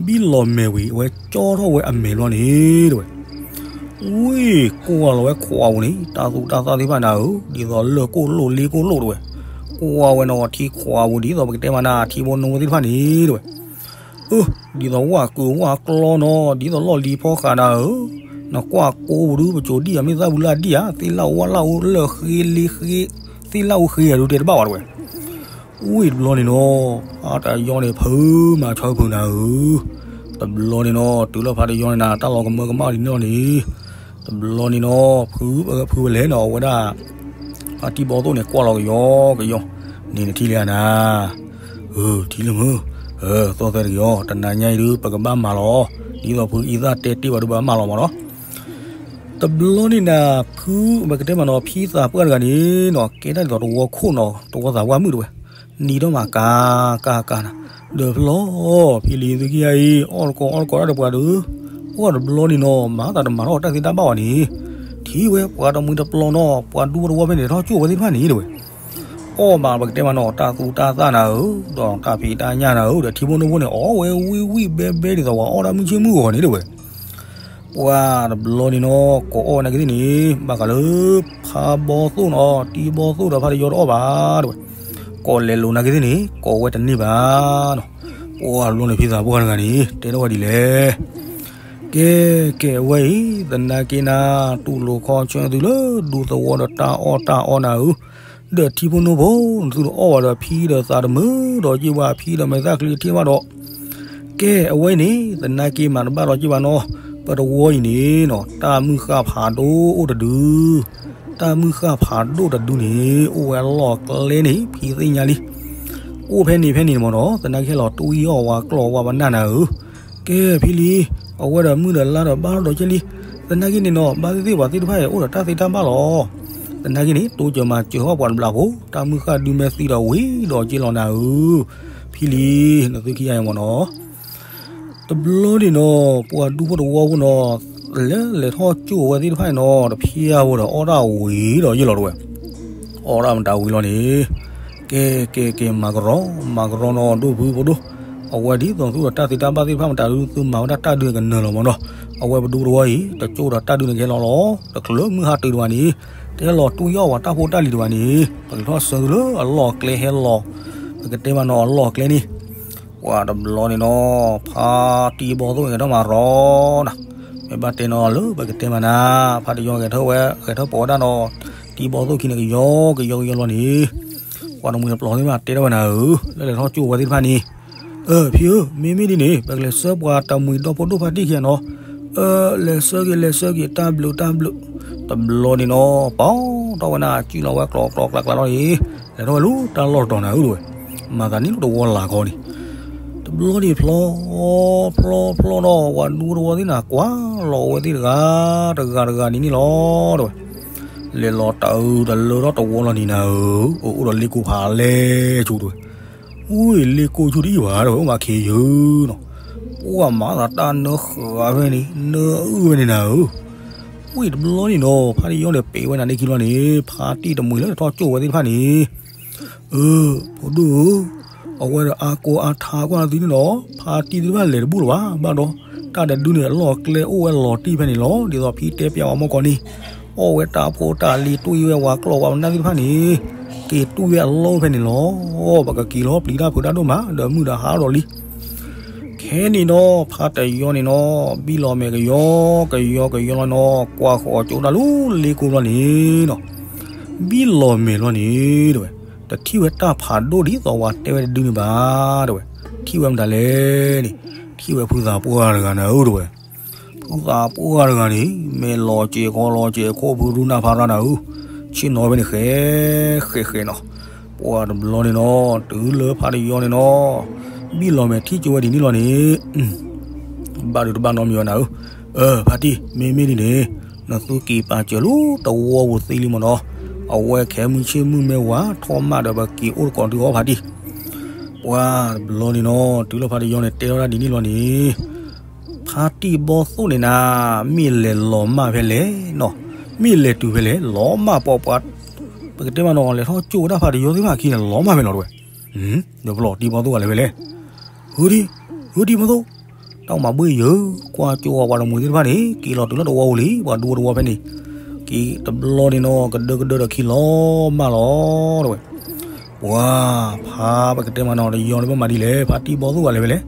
ဘံၣ်လီၤမဲာ်ဝံၤ အဝဲကၠီထီၣ်ဝဲအမဲာ်ဘျီန့ၣ်တဲဝဲ. ဝံၤကွၢ်လီၤဝဲခွါပူၤန့ၣ် တၢ်သူတၢ်သၣ်သ့ၣ်တဖၣ်နၤဧၢ, ဒ်သိးလၢၢ်ကိၣ်လိၣ်လ့ကိၣ်လိၣ်တဲဝဲ. ကွၢ်ဝဲနီၤထံခွါပူၤ ဒ်သိးပကတဲမးနၤ ထံဖိနိဖိသ့ၣ်တဖၣ်န့ၣ်တဲဝဲ အၢ ဒ်သိးဝၣ်ကုာ်ဝၣ်ကျီနီၤ, ဒ်သိးလီၢ်လံၤဖီဃးနၤဧၢ, နကွၢ်ကိးပူၤဒုး ပစိၤဒံၣ်အမ့ၢ်သၣ်ပူၤလၢအဒံၣ်ဧါ, သ့ၣ်လၣ်ဝၣ်လၣ်အိၣ်လၢဃ့လ့ဃ့, သ့ၣ်လၣ်အိၣ်ဃ့အဒုးတဲတဘၣ်ဝဲတဲဝဲ. ဝံၤတဘျီန့ၣ်နီၤ ဖါတယီန့ၣ် ဖုမၤဆီဖုနၤဧၢ, တဘျီန့ၣ်နီၤ တုၤလၢဖါတယီန့ၣ်နၤ တၢ်လီၤကမၢကမၣ်လံန့ၣ်လီၤန့ၣ်, တဘျီန့ၣ်နီၤ ဖုဖုဝဲလဲၣ်နီၤ အဝဲဒၣ် ဖါတံၢ်ဘီသိၣ်န့ၣ် ကွၢ်လီၤကယီကယီ, န့ၣ်နထံၣ်လံဧါနၤ, အၢ ထံၣ်လံမုၢ်, အၢ သီၣ်သဲတကယီ, တနၤညါအံၤဒုး ပကဘၣ်မၤလီၤ, ဒ်သိးဖုအံသၣ်တဲတ့ၢ်ဘၣ်ဒုးဘၣ်မၤလီၤမးနီၤ. တဘျီန့ၣ်နၤ ဖုပကတဲမးနီၤ ဖံသးပှၢ်တဂၤန့ၣ်နီၤ ကဲတၢ်ဒ်သိးတဝီခိၣ်နီၤ တဝီသးပှၢ်မုၣ်တဲဝဲ, နံၤထီၣ်မးကၤကၤကၤနၤ, ဒီးဖျီ ဖံလံၤသုခံဂၤအံၤ အီၣ်တကိးအီၣ်တကိးတၢ်ဒီးပှၤဒီး, ပှၤတဘျီန့ၣ်နီၤ မၤသးတမၤထီၣ်တၢ်သ့တၢ်ဘၣ်ဝဲန့ၣ်, ထံၣ်ဝဲပှၤတမှံၤတပျီၤနီၤ ပှၤဒူဖိတဝီဖဲန့ၣ်ထီၣ်ကၠိၣ်ဝဲသ့ၣ်တဖၣ်န့ၣ်တဲဝဲ, အီၣ်ဘၣ်ပကတဲမးနီၤ တၢ်သူတၢ်သၣ်နၤဧၢ, ဒီးတၢ်ဖံးတၢ်ညၣ်နၤဧၢ, ဒီးထံဖိနိဖိန့ၣ် အီၣ်ဝဲဝံၣ်ဝံၣ်ဘဲဘဲဒ်သိးပှၤအီၣ်တၢ်မုၢ်ဆ့ၣ်မုၢ်ဂီၤန့ၣ်တဲဝဲ. ပှၤတဘျီန့ၣ်နီၤ ကိးအီၣ်ဝဲနာ်က့သ့ၣ်န့ၣ် ဘၣ်ဃးလၢ ဖါဘီသိၣ်နီၤ တံၢ်ဘီသိၣ်ဒီးဖါတယီတအီၣ်ဘၣ်တဲဝဲ, ကိးလဲၤလိာ်နာ်က့သ့ၣ်န့ၣ် ကိးဝဲတန့ၢ်ဘၣ်နီၤ. ပှၤတဘျီန့ၣ်ဖံသးပှၢ်တဂၤန့ၣ် တဲထီၣ်ဝဲဒ်လဲၣ် ကဲကဲအဝဲအံၤ သနာ်က့နၤ တူၢ်လိာ်ခီဆၢသုလၢ ဒူသဝီဒီးတၢ်အီၣ်တၢ်အီနၤဧၢ, ဒီးထံဖိနိဖိ နသုတအီၣ်ဘၣ်ဒီးဖံဒီးသးတမုာ်ဒီးက့ၢ်ဘၣ် ဖံဒီးမဲာ်သၣ်ချံထံၣ်ဘၣ်ဒီး, ကဲအဝဲအံၤန့ၣ် သနာ်က့မၤတဘၣ်ဒီးက့ၢ်ဘၣ်နီၤ, ပတဝီအံၤန့ၣ်နီၤ တၢ်မုၢ်ဃၢ်ဖးဒိၣ်အိၣ်တဒု တၢ်မုၢ်ဃၢ်ဖးဒိၣ်တဒုန့ၣ် အိၣ်ဝဲအလီၢ်ကျဲန့ၣ် ဖံသ့ၣ်ညါလံ အိၣ်ဖဲန့ၣ်ဖဲန့ၣ်မးနီၤ သနာ်က့ဟဲလီၤတူၢ်အီၣ်ဝဲကျီၢ်ဝဲပနၢ်နၤဧၢ, ကဲဖံလံ, အဝဲဒီးမုၢ်ဒီးလါဒီးဘၣ်ထီၣ်ဒီးက့ၢ်လံ, သနာ်က့န့ၣ်နီၤ ဘၣ်သ့ၣ်သ့ၣ်ပှၤသ့ၣ်တဖၣ်အံၤ အိၣ်ဒီးတၢ်သ့တၢ်ဘၣ်လီၤ. သနာ်က့န့ၣ် တိစၢၤမၤစၢၤဟီၣ်ပှၤတဘျီဖိ တၢ်မုၢ်ဃၢ်ဒုးမဲာ်သံဒီးဝံၤဒီးက့ၢ်လီၤနၤဧၢ, ဖံလံ, နသုခံဂၤအံၤမးနီၤ တဘျီန့ၣ်နီၤ ပှၤဒူဖိတဝီဖိနီၤ လဲၤလဲၤထီၣ်ကၠိၣ်ဝဲသ့ၣ်တဖၣ်န့ၣ်နီၤ တဖျါဝဲဒီးအီၣ်တၢ်ဝံၤဒီးယ့ၢ်လီၤတဝဲ, အီၣ်တၢ်မတၤဝံၤလီၤန့ၣ်, ကဲကဲကဲ မၤကရီ မၤကရီနီၤ ဒိၣ်ဖုဖိဒိၣ်, အဝဲဒ်သိးသုဒီးတၢ်သ့တၢ်ဘၣ်သ့ၣ်တဖၣ်မတၤဒုး သုမၤဝဲဒၣ်တၢ်ဒုးကနၢၤလီၤမးနီၤ, အဝဲပဒူတဝီအံၤ တကၠိၣ်ဒီးတၢ်ဒုးန့ၣ်ကဟဲလီၤလီၤ တချုးမုၢ်ဟါတုၤတဝဲန့ၣ်, တဟဲလီၤတူၢ်ယီၣ်ဝဲတၢ်ဖိတၢ်လံၤတဝဲန့ၣ်, ပကထီၣ်ဆၢသုလၢအလီၢ်ကျဲဟဲလီၤ, ပကတဲမးနီၤအလီၢ်ကျဲန့ၣ် ပှၤတဘျီန့ၣ်နီၤ ဖါတံၢ်ဘီသိၣ်န့ၣ် ကထီၣ်မၤရီနၤ, မ့ၢ်ဘၣ်တဲနီၤလၢပကတဲမးနၤ, ဖါတယီဂဲၤထၢၣ်ဝဲ ဂဲၤထၢၣ်ပိာ်ဝဲဒၣ်နီၤ, တံၢ်ဘီသိၣ်ခံန့ၣ် ကယီကယီကယီလီၤန့ၣ်, ပှၤတမှံၤတပျီၤသ့ၣ်တဖၣ်တဲထီၣ်ဝဲနၤဧၢ, လၢလဲၤထီၣ်ကၠိၣ်ဝဲသ့ၣ်တဖၣ်န့ၣ်, အၢ ဖံဧၢ မ့မ့ၢ်ဒ်န့ၣ် ပကလဲၤဆှၢပှၤတမှံၤဒီဖိဒိၣ်ဖါတံၢ်ခံဂၤနီၤ, အၢ လဲၤဆှၢက့ၤ လဲၤဆှၢက့ၤ တၢ်ဘျုးတၢ်ဘျုး, တဘျီန့ၣ်နီၤ ပီထီၣ်ဝဲနၤ ကံၣ်လီၤဝဲကျီကျီကျးကျးလီၤန့ၣ်, လဲၤထီၣ်ဝဲလၢတၢ်လီၢ်တတီၤနၤဧၢတဝဲ, မၤသးန့ၣ်လၢတဝီလၢ်ခီန့ၣ်, တ ဘျီန့ၣ်ဖျီ ဖျီဖျီဒီး ပှၤဒူသဝီသ့ၣ်န့ၣ် ကွၢ်လီၤဝဲသ့ၣ်တဂၤ တဂၤတဂၤန့ၣ်န့ၣ်လီၤ တဲဝဲ. လဲၤလီၤတၢ်အုးတလၢထီၣ်တဝီလီၤန့ၣ်နၤဧၢ, အိၣ်ဒီးလ့ကိဖးလဲၢ်ဆူတဲဝဲ. ဝံၤလ့ကိဆူတအံၤဘၣ် တဲဝဲ, အိၣ်မးခ့ယုာ်နီၤ. ပှၤမၤသးတၢ်နၢဃာ်ဖဲန့ၣ် နၢအုၣ်ဝဲန့ၣ်နၤဧၢ. ဝံၤတဘျီန့ၣ်နီၤ ဖါတံၢ်ယီၢ်န့ၣ် ပ့ၤဝဲနၤန့ၣ်ခံဘျီန့ၣ် ဖါတံၢ်တမှံၤလၢထီၣ်ကၠိၣ်ဝဲသ့ၣ်တဖၣ်န့ၣ် အၢ ဖိဒိၣ်ဧၢ, အဝဲဒီးအါကီအါထါကွၢ်လၢသုန့ၣ်ဒီး ဖါတံၢ်သ့ၣ်တဖၣ်လဲၤတဘူၣ်လၢၤဘၣ်. ဘၣ်ဒီး တၢ်တဒုန့ၣ် အလီၢ်အကျဲအိၣ်ဝဲလီၤတံၢ်ဖဲန့ၣ်လီၤ. ဒ်သိးဖံတဲပျးဝဲမီၢ်ကီးန့ၣ် အီၣ်ဝဲတၢ်ဖိတၢ်လံၤ တွံၢ်ဝဲဝၤကျီၢ်ဝၤပနၢ်သ့ၣ်တဖၣ်န့ၣ် က့ၤတူၢ်ဝဲအလီၢ်ဖဲန့ၣ်လီၤ. ပကက့ၤလီၤပျံၤတၢ်ဖုးတၢ်ဒိၣ်မး ဒီးမုၢ်ဒီးဟါထီၣ်လံ. ခဲန့ၣ်ဒီး ဖါတံၢ်ယီၢ်န့ၣ်နီၤ ဘံၣ်လီၤမဲာ်ကယီ ကယီကယီလီၤနီၤ ကွၢ်ဃီၤကၠိတၢ်လၢလ့ကိဘျီန့ၣ်နီၤ ဘံၣ်လီၤမဲာ်လီၤန့ၣ် တဲဝဲ, တထံၣ်ဝဲတၢ်ဖးဒိၣ်ဒ်သိးဝၤတဲဝဲတဒုန့ၣ်ဘၣ် တဲဝဲ. ထံၣ်ဝဲမတၤလဲၣ်န့ၣ် ထံၣ်ဝဲဖုသးပှၢ်တဂၤနၤဧၢ တဲဝဲ. ဖုသးပှၢ်တဂၤန့ၣ် မ့ၢ်လီၤစဲးခီလီၤစဲးခိၣ်ဖုရူနၢ်ဖးရၣ်နၤဧၢ, ဆ့ၣ်နီၤဖဲန့ၣ်ဃဲ ဃဲဃဲနီၤ. ပှၤတဘျီန့ၣ်နီၤ တုၤလၢဖါတံၢ်ယီၢ်န့ၣ်နီၤ ဘံၣ်လီၤမဲာ်ထံၣ်ကၠိဝဲဒ်န့ၣ်လီၤန့ၣ် ဘၣ်ဒုးတဘၣ်နီတမံၤဝဲနၤဧၢ. အၢ ဖါတံၢ် မ့မ့ၢ်ဒ်န့ၣ် နသုက့ၤပာ်စၢၤလၢတဝီပူၤသ့လံမ့ၢ်နီၤ, အဝဲခဲမုၢ်ဆ့ၣ်မုၢ်မဲဝၤထီၣ်မးဒီး ပက့ၤအိၣ်သကိးတုၤအီၤဖါတံၢ်. ပှၤတဘျီန့ၣ်နီၤ တုၤလၢဖါတံၢ်ယီၢ်န့ၣ် တဲထီၣ်ဒၣ်ဒ်န့ၣ်လီၤန့ၣ် ဖါတံၢ်ဘီၣ်သိၣ်န့ၣ်နၤ မ့ၢ်လဲၤလီၤမၢ်ဖဲလဲၣ်နီၤ, မ့ၢ်လဲၤတုၤဖဲလဲၣ် လီၤမၢ်ပှၤပှၤ ပကတဲမးနီၤ လဲၤထီၣ်ကၠိဝဲဒၣ်ဖါတံၢ်ယီၢ်သ့ၣ်တဖၣ်အခံန့ၣ် လီၤမၢ်ဖဲလဲၣ်တဲဝဲ. ဒီးပလီၢ်တံၢ်ဘီၣ်သိၣ်ဂၤလဲၤဖဲလဲၣ်, ဟုဒံ ဟုဒံဘီၣ်သိၣ်, တၢ်မၤဘှ့ၣ်ယၢၤ ကွၢ်ကၠိအီၤပှၤတမှံၤသ့ၣ်တဖၣ်န့ၣ် က့ၤလီၤတုၤလၢတဝီပူၤလံ ပှၤဒူတဝီဖဲန့ၣ်, က့ၤတဘျီန့ၣ်နီၤ ကဒၢကဒၢဒီးခံလီၤမၢ်လီၤ တဲဝဲ. ပှၤ ဖါပကတဲမးနီၤ တံၢ်ယီၢ်န့ၣ်ဘၣ်မၤဒ်လဲၣ် ဖါတံၢ်ဘီၣ်သိၣ်ဂၤလဲၤဖဲလဲၣ်,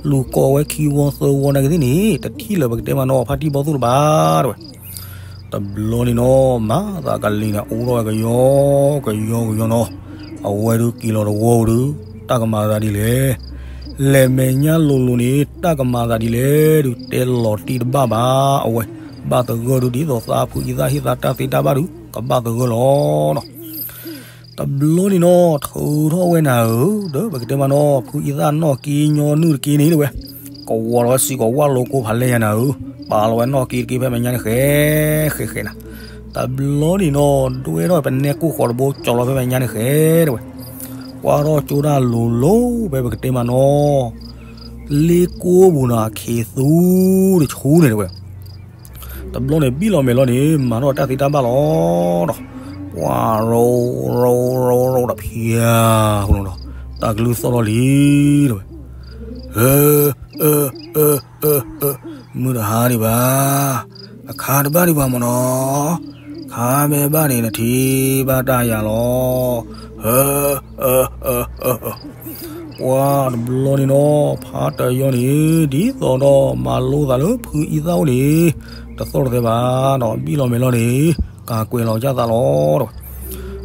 လူၤကိးဝဲခံဝီသၢဝီနာ်က့သ့ၣ်န့ၣ် တထံၣ်လၢၤပကတဲမးနီၤ ဖါတံၢ်ဘီၣ်သိၣ်လၢၤဘၣ် တဲဝဲ. တဘျီန့ၣ်နီၤ မၤသးကလံၤန့ၣ် အိၣ်ထီၣ်ဝဲကယီ ကယီကယီနီၤ, အဝဲဒုးက့ၤလီၤတဝီဒုး တၢ်ကမၤသးဒ်လဲၣ်, လဲၤမဲာ်ညါလိၤလိၤန့ၣ် တၢ်ကမၤသးဒ်လဲၣ်ဒုး တဲလီၤတံၢ်တဘၣ်ဘၣ် အဝဲ, ဘၣ်သဂၢၢ်ဒုး ဒ်သိးသးဖုအံသၣ်ဟ့ၣ်သးတၢ်သ့တၢ်ဘၣ်ဒုး ကဘၣ်သဂၢၢ်လီၤနီၤ. တဘျီန့ၣ်နီၤ ထုးထီၣ်ဝဲနၤဧၢ, ဒီးပကတဲမးနီၤ ဖုအံသၣ်နီၣ်က့ညီနုၢ်တက့န့ၣ် တဲဝဲ, ကဝီၤလီၤဝဲစံးကီးဝၣ်လိကိဖးလဲၢ်ယၤနၤဧၢ, ပာ်လီၤဝဲနီၣ်က့တက့ဖဲမဲာ်ညါန့ၣ် ဃဲ ဃဲဃဲနၤ. တဘျီန့ၣ်နီၤ ဒွဲထီၣ်ပနဲကိၢ်ဃီၤတဘိ ကၠီၤလီၤဖဲမဲာ်ညါန့ၣ် ဃဲ တဲဝဲ, ကွၢ်ထီၣ်ကၠိဒၣ်လိၤလိၤ ဖဲပကတဲမးနီၤ လ့ကိပူၤနီၤ ခ့သူတဆူန့ၣ် တဲဝဲ. တဘျီန့ၣ် ဘံၣ်လီၤမဲာ်လီၤန့ၣ် မၤထီၣ်တၢ်သ့တၢ်ဘၣ်လီၤဒီး ပှၤရိရိရိရိဒီးဖၠါ ဃိလီၤဒီး တၢ်ကလုၢ်သီၣ်လီၤလံ တဲဝဲ. အၢ အၢ အၢ အၢ အၢ မုၢ်တဟါဒံးဘၣ်, အခါတဘၣ်ဒံးဘၣ်မ့ၢ်နီၤ, ခါမ့ၢ်ဘၣ်န့ၣ် နထံၣ်ဘၣ်တၢ်ယၤလီၤ. အၢ အၢ အၢ အၢ အၢ ပှၤတဘျီန့ၣ်နီၤ ဖါတံၢ်ယီၢ်န့ၣ် ဒ်သိးဒီးမၤလိသးလၢဖုအံသၣ်အိၣ်န့ၣ် တသီၣ်တသဲဘၣ်နီၤ, ဘံၣ်လီၤမဲာ်လီၤန့ၣ် ကးကွဲးလီၤ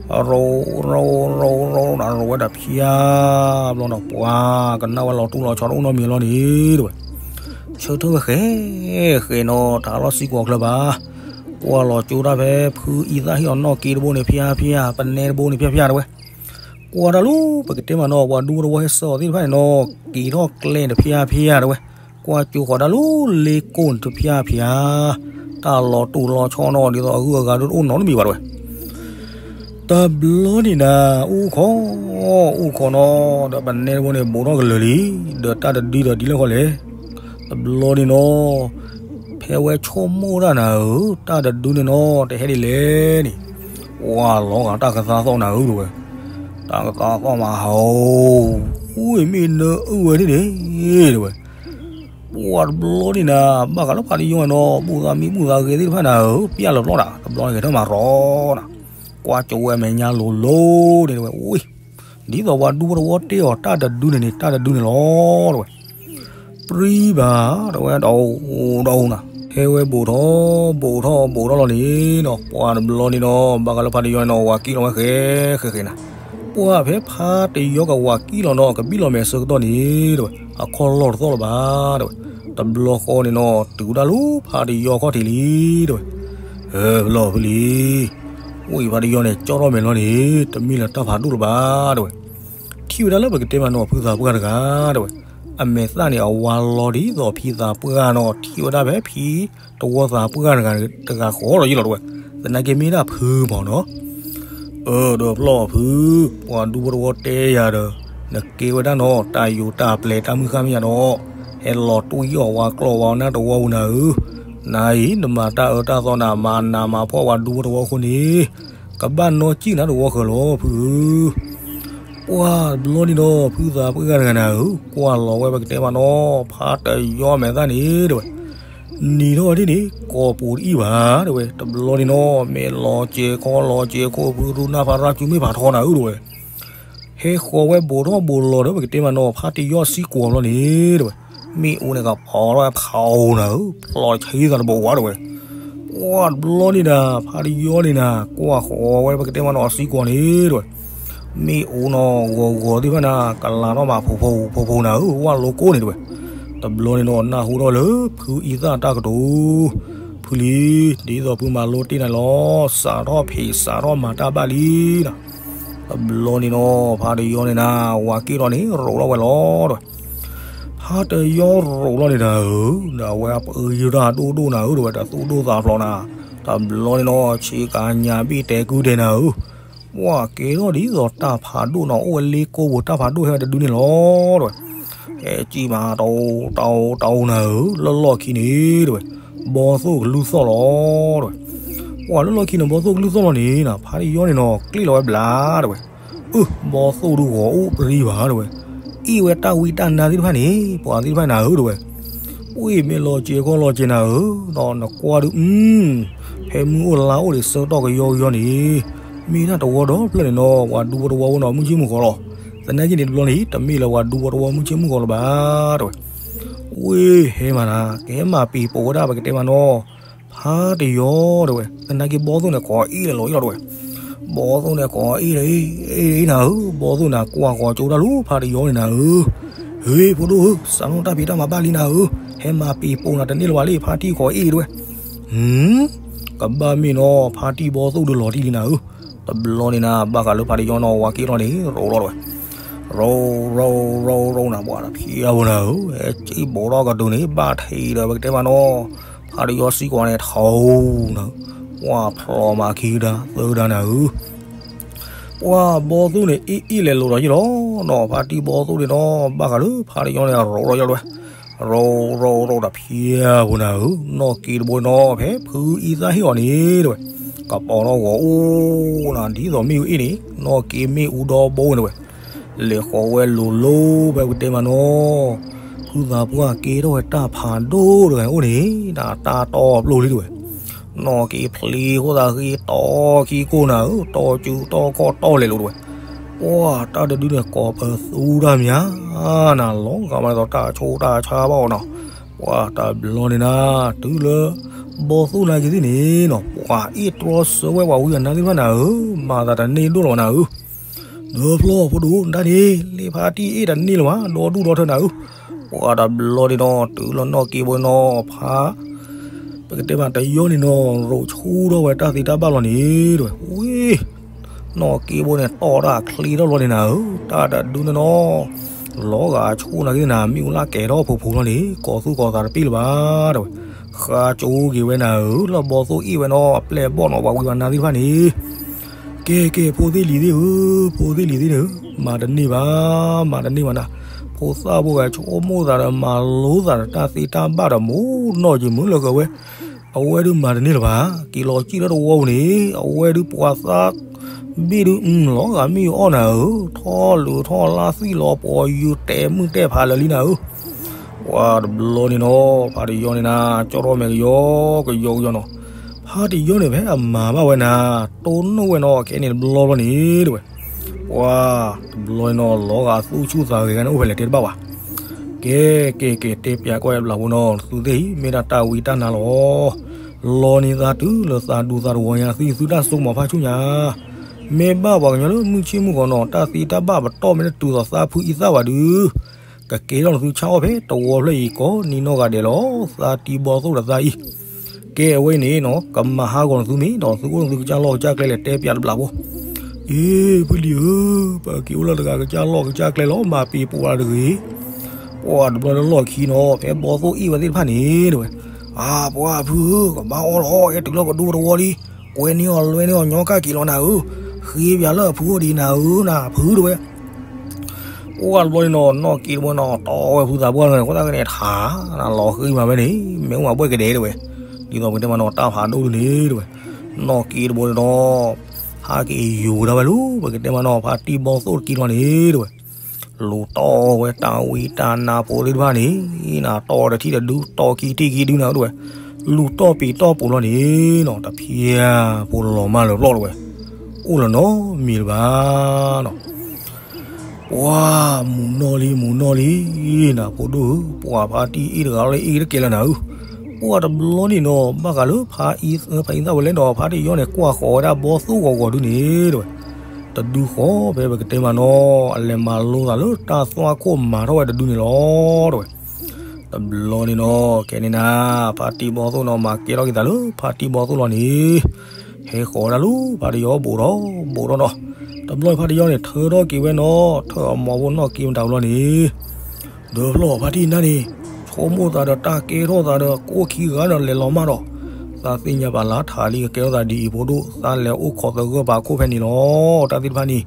ကၢ်သးလီၤဒီး ရိရိရိရိဒီး ရိဝဲဒီးဖၠါ ဘျီဒီး ပှၤကနၣ်ဝဲလီၤတူၢ်လီၤဆီတအိၣ်နီတမံၤလီၤန့ၣ် တဲဝဲ. ဆၢထၢၣ်ဝဲဃဲ ဃဲနီၤ တၢ်လီၢ်စံၣ်ကိးချၢဘၣ်, ကွၢ်လီၤကၠိတၢ်ဖဲ ဖုအံသၣ်ဟ့ၣ်အီၤနီၣ်က့တဘိန့ၣ် ဖၠါဖၠါ ပနဲတဘိန့ၣ် ဖၠါဖၠါ တဲဝဲ. ကွၢ်တၢ်လၢ ပကတဲမးနီၤ ပှၤဒူသဝီဟဲဆှၢအီၤသ့ၣ်တဖၣ်န့ၣ်နီၤ က့ၤထီၣ်ကျဲန့ၣ် ဖၠါဖၠါ တဲဝဲ. ကွၢ်ကၠိဃီၤတၢ်လၢလ့ကိန့ၣ် တဖၠါဖၠါ, တၢ်လီၤတူၢ်လီၤဆီနီၤ ဒ်သိးအဂုၤအဂၤဒုးတအိၣ်နီတမံၤဘၣ် တဲဝဲ. တဘျီန့ၣ်နၤ အိၣ်ခိး အိၣ်ခိးနီၤ ဒီးပနဲတဘိန့ၣ် ဘူးထီၣ်ကလၢာ်လံ, ဒီးတၢ်တဒုဒီးဒ်လဲၣ်ဃီလဲၣ်. တဘျီန့ၣ်နီၤ ဖဲဝဲဆိကမိၣ်တၢ်နၤဧၢ, တၢ်တဒုန့ၣ်နီၤ တဟဲဒ်လဲၣ်န့ၣ်, ပှၤလီၤဂာ်တၢ်ကသါသီၣ်နၤဧၢ တဲဝဲ, တၢ်ကသါသီၣ်မးဟီ, အူမ့ၢ်နၢအုၣ်ဝဲဒၣ်န့ၣ် တဲဝဲ. ပှၤတဘျီန့ၣ်နၤ ဘၣ်ဃးလၢဖါတံၢ်ယီၢ်နီၤ ဘူးသးမံဘူးသးဂဲၤသ့ၣ်တဖၣ်နၤဧၢ, ပျၢ်လီၤပျီဒၣ် တဘျီန့ၣ်ဂဲၤထၢၣ်မးရီနၤ, ကွၢ်ကၠိဝဲမဲာ်ညါလိၤလိၤန့ၣ် တဲဝဲ, အူ ဒ်သိးပှၤဒူသဝီတဲအီၤ တၢ်တဒုန့ၣ်န့ၣ် တၢ်တဒုန့ၣ်လီၤ တဲဝဲ. ပြံဘၣ် တဲဝဲ ဒီးအိၣ်ဒီးအိၣ်နၤ, ဟဲဝဲဘူးထီၣ် ဘူးထီၣ် ဘူးထီၣ်လီၤန့ၣ်နီၤ ပှၤတဘျီန့ၣ်နီၤ ဘၣ်ဃးလၢဖါတံၢ်ယီၢ်န့ၣ်နီၤ ဝၤကံၣ်လီၤဝဲဃဲ ဃဲဃဲနၤ, ပှၤဖဲဖါတံၢ်ယီၢ်ကဝၤကံၣ်လီၤနီၤ ကဘံၣ်လီၤမဲာ်ဆၢကတီၢ်န့ၣ် တဲဝဲ အခီၣ်လီၢ်တသီၣ်လၢၤဘၣ် တဲဝဲ. တဘျီဃီန့ၣ်နီၤ တုၤဒၣ်လၢဖါတံၢ်ယီၢ်ခီၣ်ထံးလံ တဲဝဲ. အၢ ဖဲလီၤဖဲလံ ဝံၤဖါတံၢ်ယီၢ်န့ၣ် ကၠီထီၣ်မဲာ်လီၤန့ၣ် တမ့ၢ်လၢတၢ်ဖးဒိၣ်လၢၤဘၣ် တဲဝဲ. ထံၣ်ဝဲဒၣ်လၢပကတဲမးနီၤ ဖုသးပှၢ်တဂၤ တဲဝဲ, တ အမဲာ်သၣ်န့ၣ် အဝါလီၤဒ်သိးဖံသးပှၢ်နီၤ, ထံၣ်ဝဲဒၣ်ဖဲဖံတဝီသးပှၢ်တဂၤဃီလီၤယံလီၤတဝဲ, သနာ်က့မ့ၢ်ဒၣ်ဖုမၢ်နီၤ. အၢ ဒီးဖျီၣ်ဖု, ပှၤဒူဖိတဝီတဲယၤဒီး, နကဲဝဲဒၣ်နီၤ တၢ်ယိၤတၢ်ပျဲၤတၢ်မုၢ်ဃၢ်မ့ၢ်ယါဒီး, ဟဲလီၤတွံၢ်အီၣ်ဝါကျီၢ်ဝါနၢ်တဝီပူၤနၤဧၢ. နအံၤ နမၤတၢ်အၢတၢ်သီနၤ မၤနးမၤဖှီၣ်ဝဲဒူဖိတဝီအဃိန့ၣ်, ကဘၣ်နီၢ်ကံၣ်နၤတဝီဃၢၤလီၤဖုဧၢ. ပှၢ်တဘျီန့ၣ်ဒီး ဖုသးပှၢ်တဂၤတဂၤနၤဧၢ, ကွၢ်လီၤဝဲပကတဲမးနီၤ ဖါတယီမဲာ်သၣ်န့ၣ်တဝဲ, နံၤထီၣ်ဒ်န့ၣ် ကိးပူၤတအံၣ်ဘၣ်တဝဲ, တဘျီန့ၣ်နီၤ မ့ၢ်လီၤစဲၤခီလီၤစဲၤခိၣ် ဖုရူနၢ်ဖးရၣ်ကူမ့ၢ်ဖးထီနၤဧၢတဝဲ. ဟဲဃီၤဝဲဘိးထီၣ်ဘိးလီၤဒီး ပကတဲမးနီၤ ဖါတယီစံကွီၤဘျီန့ၣ်တဝဲ, မ့ၣ်အူန့ၣ်ကဖီထီၣ်ဝဲဖးအူနၤဧၢ, ဖျီၣ်ဆံသးတဘိဝါတဝဲ. ပှၢ်တဘျီန့ၣ်နၤ ဖါတယီန့ၣ်နၤ ကွၢ်ဃီၤဝဲပကတဲမးနီၤအစံကွီၤန့ၣ်တဝဲ, မ့ၣ်အူနီၤ ဂီၤဂီၤသ့ၣ်တဖၣ်နၤ ကလၤထီၣ်မၤဖိဖိဖိဖိနၤဧၢ ဝၣ်လိကိၣ်န့ၣ်တဝဲ. တဘျီန့ၣ်နီၤ နၢ်ဟူထီၣ်လၢဖုအံသၣ်တၢ်ကတိၤ, ဖုလံ, ဒ်သိးဖုမၤလိတ့ၢ်နၤလီၤ, စးထီၣ်ဖံးစးထီၣ်မၤတၢ်ဘၣ်လံနီၤ. တဘျီန့ၣ်နီၤ ဖါတယီန့ၣ်နၤ ဝၤက့ၢ်ထီၣ်န့ၣ် ရိးထီၣ်ဝဲလီၤတဝဲ. ဖါတယီရိးထီၣ်န့ၣ်နၤဧၢ, ဒီးအဝဲအပၢယိၤတၢ်ဒိၣ်ဒိၣ်နၤဧၢတဝဲ တၢ်သူၣ်ဒိၣ်သးဖျိးနၤ, တဘျီန့ၣ်နီၤ ဆ့ကၤညါဘ့ၣ်တဲကုၢ်ဒဲးနၤဧၢ, ပှၢ်ကဲထီၣ်ဒ်သိးတၢ်ဖးဒိၣ်နီၤ အိၣ်ဝဲလ့ကိၢ်ပူၤ တၢ်ဖးဒိၣ်ဟဲဝဲတဒုန့ၣ်လီၤတဝဲ. ဟဲကံၣ်မး တၢ်အိၣ်တၢ်အိၣ်တၢ်အိၣ်နၤဧၢ, လၢလီၢ်ခံန့ၣ်တဝဲ, ဘီသိၣ်ကလုၢ်သီၣ်လီၤတဝဲ. ပှၢ်လၢလီၢ်ခံန့ၣ် ဘီသိၣ်ကလုၢ်သီၣ်လီၤန့ၣ်နၤ ဖါတယီန့ၣ်နီၤ ကျ့ၣ်လီၤဝဲဘျါတဝဲ. အၢ ဘီသိၣ်ဒုးဂီၤအိၣ်ပရံဘၣ်တဝဲ, အ့ၣ်ဝဲတၢ်ဝံတၢ်နါသ့ၣ်တဖၣ်န့ၣ် ပှၤသ့ၣ်တဖၣ်နၤဧၢတဝဲ. ပှ့ၤမ့ၢ်လီၤစဲၤခီလီၤစဲၤနၤဧၢ, ဒီးနကွၢ်ဒုး အု ဖဲမုၢ်အိၣ်လါအိၣ်ဒံး ဆၢကတီၢ်ကယီကယီန့ၣ်, မ့ၢ်ဒၣ်တဝီဒီဖျၢၣ်န့ၣ်နီၤ ပှၤဒူဖိတဝီဖိနီၤ မုၢ်ဆ့ၣ်မုၢ်ဂီၤလီၤ. သနာ်က့န့ၣ်တဘျီန့ၣ် တမ့ၢ်လၢပှၤဒူဖိတဝီမုၢ်ဆ့ၣ်မုၢ်ဂီၤလၢၤဘၣ်တဝဲ. ဝ့ၢ်ဟဲမးနၤ ကဟဲမၤပံၤပိာ်ဝဲဒၣ်ပကတဲမးနီၤ ဖါတယီတဝဲ, သနာ်က့ဘီသိၣ်န့ၣ် ကိးအ့ၣ်လဲၤလီၤအံၤလီၤတဝဲ. ဘီသိၣ်န့ၣ်ကိးအ့ၣ်လီၤအံၤ အ့ၣ်နၤဧၢ, ဘီသိၣ်နၤ ကွၢ်ဃီၤကၠိတၢ်လၢဖါတယီန့ၣ်နၤဧၢ, ဟ့ ဖိဒိၣ်ဧၢ, စးထီၣ်တၢ်ဖံးတၢ်မၤဘၣ်လံနၤဧၢ, ဟဲမၤပံၤပိာ်နၤတန့ၢ်လၢၤဘၣ်လံ ဖါတံၢ်ကိးအ့ၣ်တဝဲ. ဟ့ ကဘၣ်မ့ၢ်နီၤ ဖါတံၢ်ဘီသိၣ်ဒုးလီၤတံၢ်လံနၤဧၢ, တဘျီန့ၣ်နၤ ဘၣ်ဃးလၢဖါတယီနီၤ ဝၤက့ၢ်ထီၣ်န့ၣ် ရိးလီၤတဝဲ. ရိး ရိး ရိး ရိးနၤ ပှၤတဖျဲၣ်ဖိနၤဧၢ, ဟဲကံၣ်ဘိးထီၣ်ကဒုန့ၣ် ဘၣ်ထံးဒီးပကတဲမးနီၤ, ဖါတယီစံကွီၤန့ၣ်ထီနၤ, ပှၢ်ဖျိးမးခံကဒါသၢဒါနၤဧၢ, ပှၢ်ဘီသိၣ်န့ၣ် အ့ၣ်အ့ၣ်လဲၤလိာ်ဒီးယံၤလီၤနီၤ, ဖါတံၢ်ဘီသိၣ်န့ၣ်နီၤ ဘၣ်ဃးလၢဖါတယီန့ၣ် ရိးလီၤယံၤလီၤတဝဲ. ရိး ရိး ရိးတဖျဲၣ်ဖိနၤဧၢ, နီၢ်က့တဘိနီၤ ဖဲဖုအံသၣ်ဟ့ၣ်အီၤန့ၣ်တဝဲ, ကပီၤထီၣ်ဂီၤအိၣ်နၤ ဒ်သိးမ့ၣ်အူအ့ၣ်န့ၣ် နီၢ်က့မ့ၣ်အူဒီဘိန့ၣ်တဝဲ. လဲၤဃီၤဝဲလိၤလိၤဖဲပကတဲမးနီၤ, ဖုသးပှၢ်ကဲထီၣ်ဝဲတၢ်ဖးဒိၣ်တဂၤအိၣ်န့ၣ် တၢ်တီပျိၢ်လံတဝဲ. နီၢ်က့ဖျ့ဃိသးဃ့တီခံကိၢ်နၤဧၢ, တီစုတီခီၣ်တီလဲၤလိၤတဝဲ. ပှၢ်တၢ်တဒုန့ၣ် ကိးပသူတၢ်မးနၤ, လီၤဂာ်မးဒ်သိးတၢ်ဆိၣ်တၢ်ဆါဘၣ်အီၤနီၤ. ပှၢ်တဘျီန့ၣ်နၤ တုၤလၢ ဘီသိၣ်နာ်က့ၤသ့ၣ်န့ၣ်နီၤ ပှၤအ့ၣ်တြီဆၢဝဲပှၤဝံအနါသ့ၣ်တဖၣ်နၤဧၢ, မၤသးတန့ၢ်ဒိၣ်လီၤနၤဧၢ. ဒီးဖျီၣ်ဖိဒိၣ် တၢ်န့ၣ် လၢဖါတံၢ်အ့ၣ်တန့ၢ်လၢၤဘၣ် ဒီဒူၣ်ဒီထၢနၤဧၢ. ပှၢ်တဘျီန့ၣ်နီၤ တုၤလၢနီၢ်က့ဘိနီၤ ဖါ ပကတဲမးတယီန့ၣ်နီၤ ရိးဆူၣ်ထီၣ်ဝဲတၢ်သ့တၢ်ဘၣ်လီၤန့ၣ်တဝဲ. ဝ့ၢ် နီၢ်က့ဘိန့ၣ် တီၢ်တၢ်ချ့ထီၣ်လီၤန့ၣ်နၤဧၢ, တၢ်တဒုန့ၣ်နီၤ လီၤဂာ်ဆိၣ်နာ်က့ၤနၤ မ့ၣ်အူလၢကဲၤထီၣ်ဖိဖိလီၤန့ၣ် ကိးသူၣ်ကိးသးတပ့ၢ်လၢၤဘၣ်တဝဲ. ဃါကၠိက့ၤဝဲနၤဧၢ, လၢဘီသိၣ်အ့ၣ်ဝဲနီၤ အပျဲၢ်ဘီၣ်နီၤ ပှၤဝံပှၤနါသ့ၣ်တဖၣ်န့ၣ် ကဲကဲ ဖိသ့ၣ်လံၤသ့ၣ်ဧၢ, ဖိသ့ၣ်လံၤသ့ၣ်န့ၣ်ဧၢ, မၤတန့ၢ်ဘၣ်, မၤတန့ၢ်ဘၣ်နၤ, ဖိသၣ်ဖိဂၤဆိကမိၣ်သးဒီးမၤလိသးဒီးတၢ်သ့တၢ်ဘၣ်ဒီး မူနီၢ်က့ၤမုၢ်လၢဃၢၤဝဲ, အဝဲဒုးမၤတန့ၢ်လၢၤဘၣ်, က့ၤလီၤစံၣ်လၢတဝီပူၤန့ၣ် အဝဲဒုးပှၤသးဘ့ၣ်ဒုး လီၤဂာ်မ့ၣ်အူအီၣ်နၤဧၢ, ထီၣ်လုးထီၣ်လါသံၣ်လီၤပှီၤယူၤတဲာ်မုၢ်တဲာ်ဖးလၢာ်လံနၤဧၢ. ပှၢ်တဘျီန့ၣ်နီၤ ဖါတယီန့ၣ်နၤ ကၠီထီၣ်မဲာ်ကယီကယီကယီနီၤ, ဖါတယီန့ၣ်ဖဲအမၤဘၣ်ဝဲနၤ တိၢ်နီၣ်ဝဲနီၤ ခဲန့ၣ်တဘျီဘျီန့ၣ်တဝဲ. ပှၢ်တဘျီန့ၣ်နီၤ လီၤဂာ်သူၣ်ဆူၣ်သးဂဲၤဂၤန့ၣ် အိၣ်ဖဲလဲၣ်တဲတဘၣ်ဘၣ်. ကဲကဲကဲ တဲပျးကွၢ်ယဘျးဖိနီၤ သုသ့ၣ်အံၤ မ့ၢ်ဒၣ်တၢ်ဝံတၢ်နါလီၤ. လီၤန့ၢ်သးတုၤလၢသးဒူသးတဝီညါ သုသုတၢ်စိကမီၤဖးဆူၣ်ညါ မ့ၢ်ဘၣ်ပှၤကညီလၢမုၢ်ဆ့ၣ်မုၢ်ဂီၤနီၤ တၢ်သ့တၢ်ဘၣ်ပတီၢ်မ့ၢ်တတုၤသိးသးဖုအံသၣ်ဘၣ်ဒုး ကကဲထီၣ်နသုဆါအီၣ်ဖဲတဝီဖျၢၣ်အံၤကိးနံၤနီၢ်ဂၤဒဲးလီၤ. သးတံဘီသိၣ်ဒီးသးအံၤ ကဲအဝဲအံၤန့ၣ်နီၤ ကမၤဟးဂီၤနသုမ့ၢ်ဒီး သုအိၣ်နသုကစၢ်လီၢ်ကစၢ်ကျဲလဲၣ် တဲပျးတဘျးဖိ. အ့ ဖုလံၤဧၢ, ပက့ၤအိၣ်လၢတဂၤကစၢ်လီၢ်ကစၢ်ကျဲလီၤ မၤပံၤပူၤလၢတဂ့ၤ. ပှၢ်တဘျီလၢလီၢ်ခံနီၤ ဖဲဘီသိၣ်အ့ၣ်ဝဲသ့ၣ်တဖၣ်န့ၣ် တဲဝဲ, အါ ပှၢ်ဖုဧၢ ကဘၣ်အီၣ်လီၤ ဟဲတုၤလၢပဒိၣ်တဝီလံ, ကွဲန့ၢ်အီၤလွဲန့ၢ်အီၤညီကၣ်က့ၤလီၤနၤဧၢ, ဃ့ပၠးလၢအဖုအိၣ်ဒံးနၤဧၢ နၤဖု တဲဝဲ. ပှၢ်တဘျီန့ၣ်နီၤ နီၢ်က့တဘိနီၤ တီဝဲဖုသးပှၢ်န့ၣ် ဃိသတးကန့ၣ်ထး နလီၤဃ့မးဝဲန့ၣ် မ့ၢ်အိၣ်မးဘှဲၣ်ကဒဲ တဲဝဲ, ဒ်သိးပကတဲမးနီၤ တၢ်ဖးဒိၣ်ဒုန့ၣ် တဲဝဲ, နီၢ်က့တဘိန့ၣ်ဒီး ဟးက့ၤယိၤဒၣ်ဝဲလၢ ပကတဲမးနီၤ ဖါတံၢ်ဘီသိၣ်တက့ၢ်လီၤန့ၣ် တဲဝဲ လူၤတီၢ်ဝဲတၢ်ဝံတၢ်နါဖိသ့ၣ်တဖၣ်န့ၣ် နတီၢ်တထံၣ်တဒု တီၢ်ခံထံၣ်ခံဒုနၤ တဲဝဲ, လူၤတီၢ်ပ့ၤတီၢ်ပူၤလီၤန့ၣ်နီၤ တဖျၢၣ်ဖိလီၤမၢ်လၢာ်ပျီၢ် တဲဝဲ, အိၣ်လၢၤနီတမံၤလၢၤဘၣ်နီၤ. ပှၢ်မုၢ်နီၢ်လံ မုၢ်နီၢ်လံ နၤဖိဒိၣ်ဧၢ, ပှၢ်ဖါတံၢ်အ့ၣ်တဂၤလီၤလၢအ့ၣ်တကဲလၢၤနၤဧၢ, ပှၢ်တဘျီန့ၣ်နီၤ ဘၣ်ဃးလၢဖါအံသၣ်ဝဲလဲၣ်ဒီး ဖါတံၢ်ယီၢ်န့ၣ် ကွၢ်ဃီၤဝဲဒၣ်ဘီသိၣ်ဂီၤဂီၤဒုန့ၣ် တဲဝဲ တဒုဃီဖဲပကတဲမးနီၤ အလဲၤမၤလိသးလၢတၢ်သွၣ်ခိၣ်မၤထီၣ်ဝဲတဒုန့ၣ်လီၤ တဲဝဲ. တဘျီန့ၣ်နီၤ ခဲန့ၣ်နၤ ဖါတံၢ်ဘီသိၣ်နီၤ မၤကဲထီၣ်က့ၤသးလၢဖါတံၢ်ဘီသိၣ်လီၤန့ၣ် ဟဲဃီၤဝဲဒၣ်လၢဖါတံၢ်ယီၢ်ဘူးဒီး ဘူးဒီးနီၤ, တဘျီဖါတံၢ်ယီၢ်န့ၣ် ထၢထီၣ်က့ၤဝဲနီၤ ထၢအမိၢ်ဖိနီၢ်က့မတၤဝံၤလီၤန့ၣ် ဒီးဖျီၣ်ဖါတံၢ်နါန့ၣ် ဆိကမိၣ်သးဒီးတၢ်ကဲထီၣ်သးဒီး ကိၣ်ခံဂၤဒီးလဲၤလီၤမၢ်ဒီး သးသ့ၣ်ညါပာ်လၢထးလံကကဲထီၣ်သးဒ်အံၤဖိဒိၣ် သးလဲၤအိၣ်ခိးသဂၢၢ်ပာ်ခိၣ်ဖဲန့ၣ်လီၤ တၢ်သ့ၣ်တဖၣ်န့ၣ်,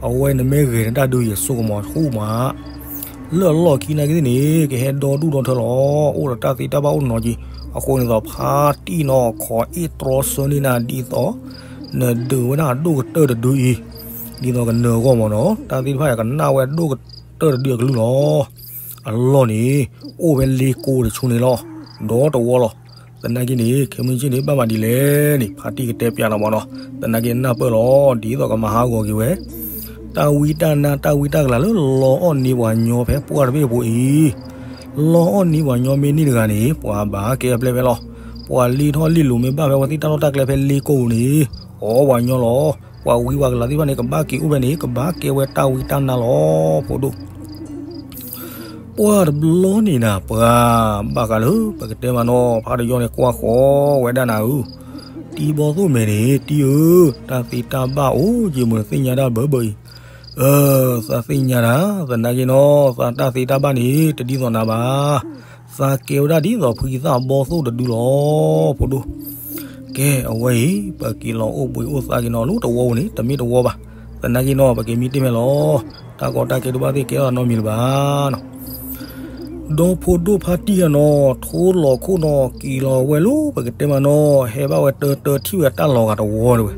အဝဲနမ့ၢ်ဂဲၤနတၢ်ဒုးယဆိကမိၣ်ဆူၣ်မး လၢအလီၢ်ခံနာ်က့သ့ၣ်န့ၣ် ကဟဲဒီဒူၣ်ဒီထၢလီၤ အိၣ်ဒီးတၢ်သ့တၢ်ဘၣ်အိၣ်နီၤက့ၤ, အဃိန့ၣ်ဒီးဖါတံၢ်နီၤ ခိးအ့ၣ်တြီဆၢန့ၢ်နၤဒ်သိး နဒုးဝဲဒၣ်အဒိၣ်ကတၢၢ်တဒုအံၤ, ဒ်သိးကနၢၤအဂီၢ်မးနီၤ တၢ်သ့ၣ်တဖၣ်အံၤကနၣ်ဝဲအဒိၣ်ကတၢၢ်တဒုအကလုၢ်လီၤ. အလီၢ်န့ၣ် အိၣ်ဝဲလ့ကိတဆူန့ၣ်လီၤ. ဒီတဝီလီၤ. သနာ်က့န့ၣ် ခဲမုၢ်ဆ့ၣ်န့ၣ် ဘၣ်မၤဒ်လဲၣ်န့ၣ် ဖါတံၢ်ကတဲပျးလီၤမးနီၤ. သနာ်က့နၢ်ပၢၢ်လီၤ ဒ်သိးကမၤဟးဂီၤက့ၤဝဲ တၢ်ဝံတၢ်နါတၢ်ဝံတၢ်ကလၤလၢလီအီၣ်န့ၢ်ပှၤညီဖဲ ပှၢ်တဘ့ၣ်အပူၤအံၤ လီအီၣ်န့ၢ်ပှၤညီမ့ၢ်န့ၢ်တဂၤန့ၣ် ပှၤဘၣ်ကဲအပျဲၢ်ဖဲလီၤ. ပှၤလ့ထီၣ်လ့လိၤမ့ၢ်ဘၣ်ဖဲဝဲသ့ၣ်တၢ်လီၢ်တၢ်ကျဲဖဲလ့ကိပူၤန့ၣ် အီပှၤညီလီၤ. ပှၤဝံပှၤကလၤသ့ၣ်တဖၣ်န့ၣ် ကဘၣ်က့ၤအိၣ်ဖဲန့ၣ် ကဘၣ်ကဲဝဲတၢ်ဝံတၢ်နါလီၤ ဖိဒိၣ် ပှၢ်တဘျီန့ၣ်နၤ ပှၤဘၣ်ဃးလၢ ပကတဲမးနီၤ ဖါတယီန့ၣ် ကွၢ်ဃီၤဝဲဒၣ်နၤဧၢ, တံၤဘီသိၣ်မဲာ်န့ၣ် တံၤဧၢ, တၢ်သ့တၢ်ဘၣ်အိၣ်ယံၤမုၢ် သ့ၣ်ညါတၢ်ဘၢဘၢအံၤ, အၢ သးသ့ၣ်ညါတၢ် သနာ်က့နီၤ သးတၢ်သ့တၢ်ဘၣ်န့ၣ် တဒ်သိးနၤဘၣ်, သးကဲဝဲဒၣ်ဒ်သိးဖုယသၣ်ဘီသိၣ်တဒုလီၤ ဖိဒိၣ် ကဲ အဝဲအံၤ ပက့ၤလီၤအိၣ်ဘှံးအိၣ်သါက့ၤနီၤ လၢတဝီပူၤန့ၣ် တမ့ၢ်တဝီဘၣ်. သနာ်က့နီၤ ပက့ၤမံတ့ၢ်ဖဲလီၤ. တၢ်ကီတၢ်ခဲတဘၣ်သ့ၣ်ကဲထီၣ်နီတမံၤလၢၤဘၣ်နီၤ. ဒီဖိဒိၣ်ဖါတံၢ်ဧါနီၤ ထိလီၤခိၣ်နီၤ က့ၤလီၤဝဲလၢ ပကတဲမးနီၤ ဟဲဘၣ်ဝဲတၢတၢထံၣ်ဝဲတၢ်လီၤဂာ်တဝီတဲဝဲ,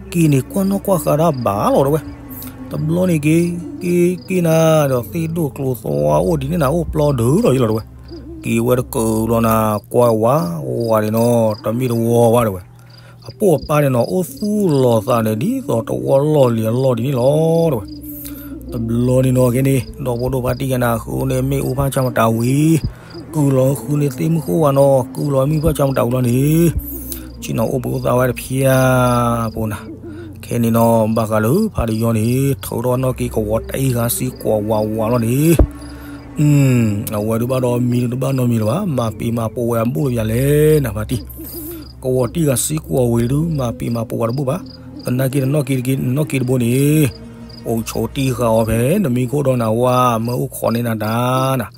က့ၤန့ၣ်ကွၢ်နီၣ်ကွၢ်ဃါတၢ်ဘၣ်လီၤတဲဝဲ. တဘျီန့ၣ်က့ၤ က့ၤက့ၤနၤ ဒီးသ့ၣ်ဒိၣ်ကျိၤသွါအိၣ်ဒ်န့ၣ်နၤ အိၣ်ပျီဒုးဒီးယလီၤတဲဝဲ. က့ၤဝဲတကၢၢ်လီၤနၤ ကွၢ်ဝးဝးန့ၣ်နီၤ တမ့ၢ်တဝီဘၣ်တဲဝဲ. အပိၢ်အပၢ်န့ၣ်နီၤ အိၣ်သူၣ်လီၤသးန့ၣ် ဒ်သိးတဝီလီၢ်လံၤအလီၢ်ဒ်န့ၣ်လီၤတဲဝဲ. တဘျီန့ၣ်နီၤက့ၤန့ၣ် ဒီဖိဒိၣ်ဖါတံၢ်ကနၤ ဃုန့ၢ်မ့ၣ်အူဖးဆါမတၤဝံၤ ကုၢ်လီၤဃုန့ၢ်သ့ၣ်မုၢ်ဃိဝါနီၤ ကုၢ်လီၤမ့ၣ်ဖးဆါမတၤဝံၤလီၤန့ၣ် ဆ့ၣ်နီၤအိၣ်ဘှံးအိၣ်သါဝဲတဖျၢၣ်ဖိနၤ. ခဲန့ၣ်နီၤ ဘၣ်ဃးလၢဖါတယီန့ၣ် ထုးထီၣ်နီၣ်က့ၤကဝီၤတအံၣ်ဃာ်စ့ၢ်ကီးဝးဝးလီၤန့ၣ် အဝဲဒုးဘၣ်ဒီးမံတဘၣ်နီတမံၤလၢၤဘၣ် မၤပံာ်မၤပိာ်ဝဲအဘူၣ်တယၤလဲၣ်နၤဖါတံၢ်, ကဝီၤတံၢ်ဃာ်စ့ၢ်ကီးဝံၤဒုး မၤပံာ်မၤပိာ်ဝဲတဘူၣ်ဘၣ်. သနာ်က့တနီၣ်က့ၤတက့ၤ နီၣ်က့ၤတဘိန့ၣ် အိၣ်ဆိးတံၢ်ဃာ်အီၤဖဲ နမံခိၣ်ဒီးနၤဝါ မၢအိၣ်ခိးန့ၢ်နၤတၢ်နၤ,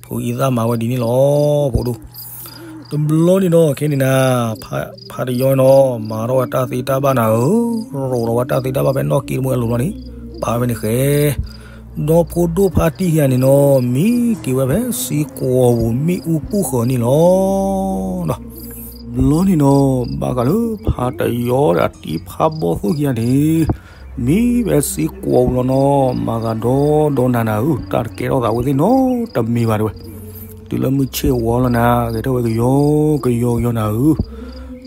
ဖုအံသၣ်မၤဝဲဒ်န့ၣ်လီၤ ဖိဒိၣ် တဘျီန့ၣ်ဒီးခဲန့ၣ်နၤ ဖါတယီနီၤ မၤထီၣ်ဝဲတၢ်သ့တၢ်ဘၣ်နၤဧၢ, ရိးထီၣ်ဝဲတၢ်သ့တၢ်ဘၣ်ဖဲနီၣ်က့ၤတဘိအလိၤလီၤန့ၣ် ပာ်ဝဲန့ၣ်ဃဲ ဒီဖိဒိၣ်ဖါတံၢ်ဧါန့ၣ်နီၤ မံက့ၤဝဲဖဲစ့ၢ်ကီးပူၤမ့ၣ်အူပူၤဃၢၤန့ၣ်လီၤ. ဘျီန့ၣ်နီၤ ဘၣ်ဃးလၢဖါတယီဒီးတံၤဖါဘီသိၣ်ခံဂၤန့ၣ် မံဖဲစ့ၢ်ကီးပူၤလီၤနီၤ မၤသးဒီဒီနၤနၤဧၢ, တၢ်တကဲထီၣ်သးဝဲသ့ၣ်နီတမံၤဘၣ်တဲဝဲ. တုၤလၢမုၢ်ဆ့ၣ်ဝီလီၤနၤ ဂဲၤထီၣ်ဝဲကယီကယီကယီနၤဧၢ,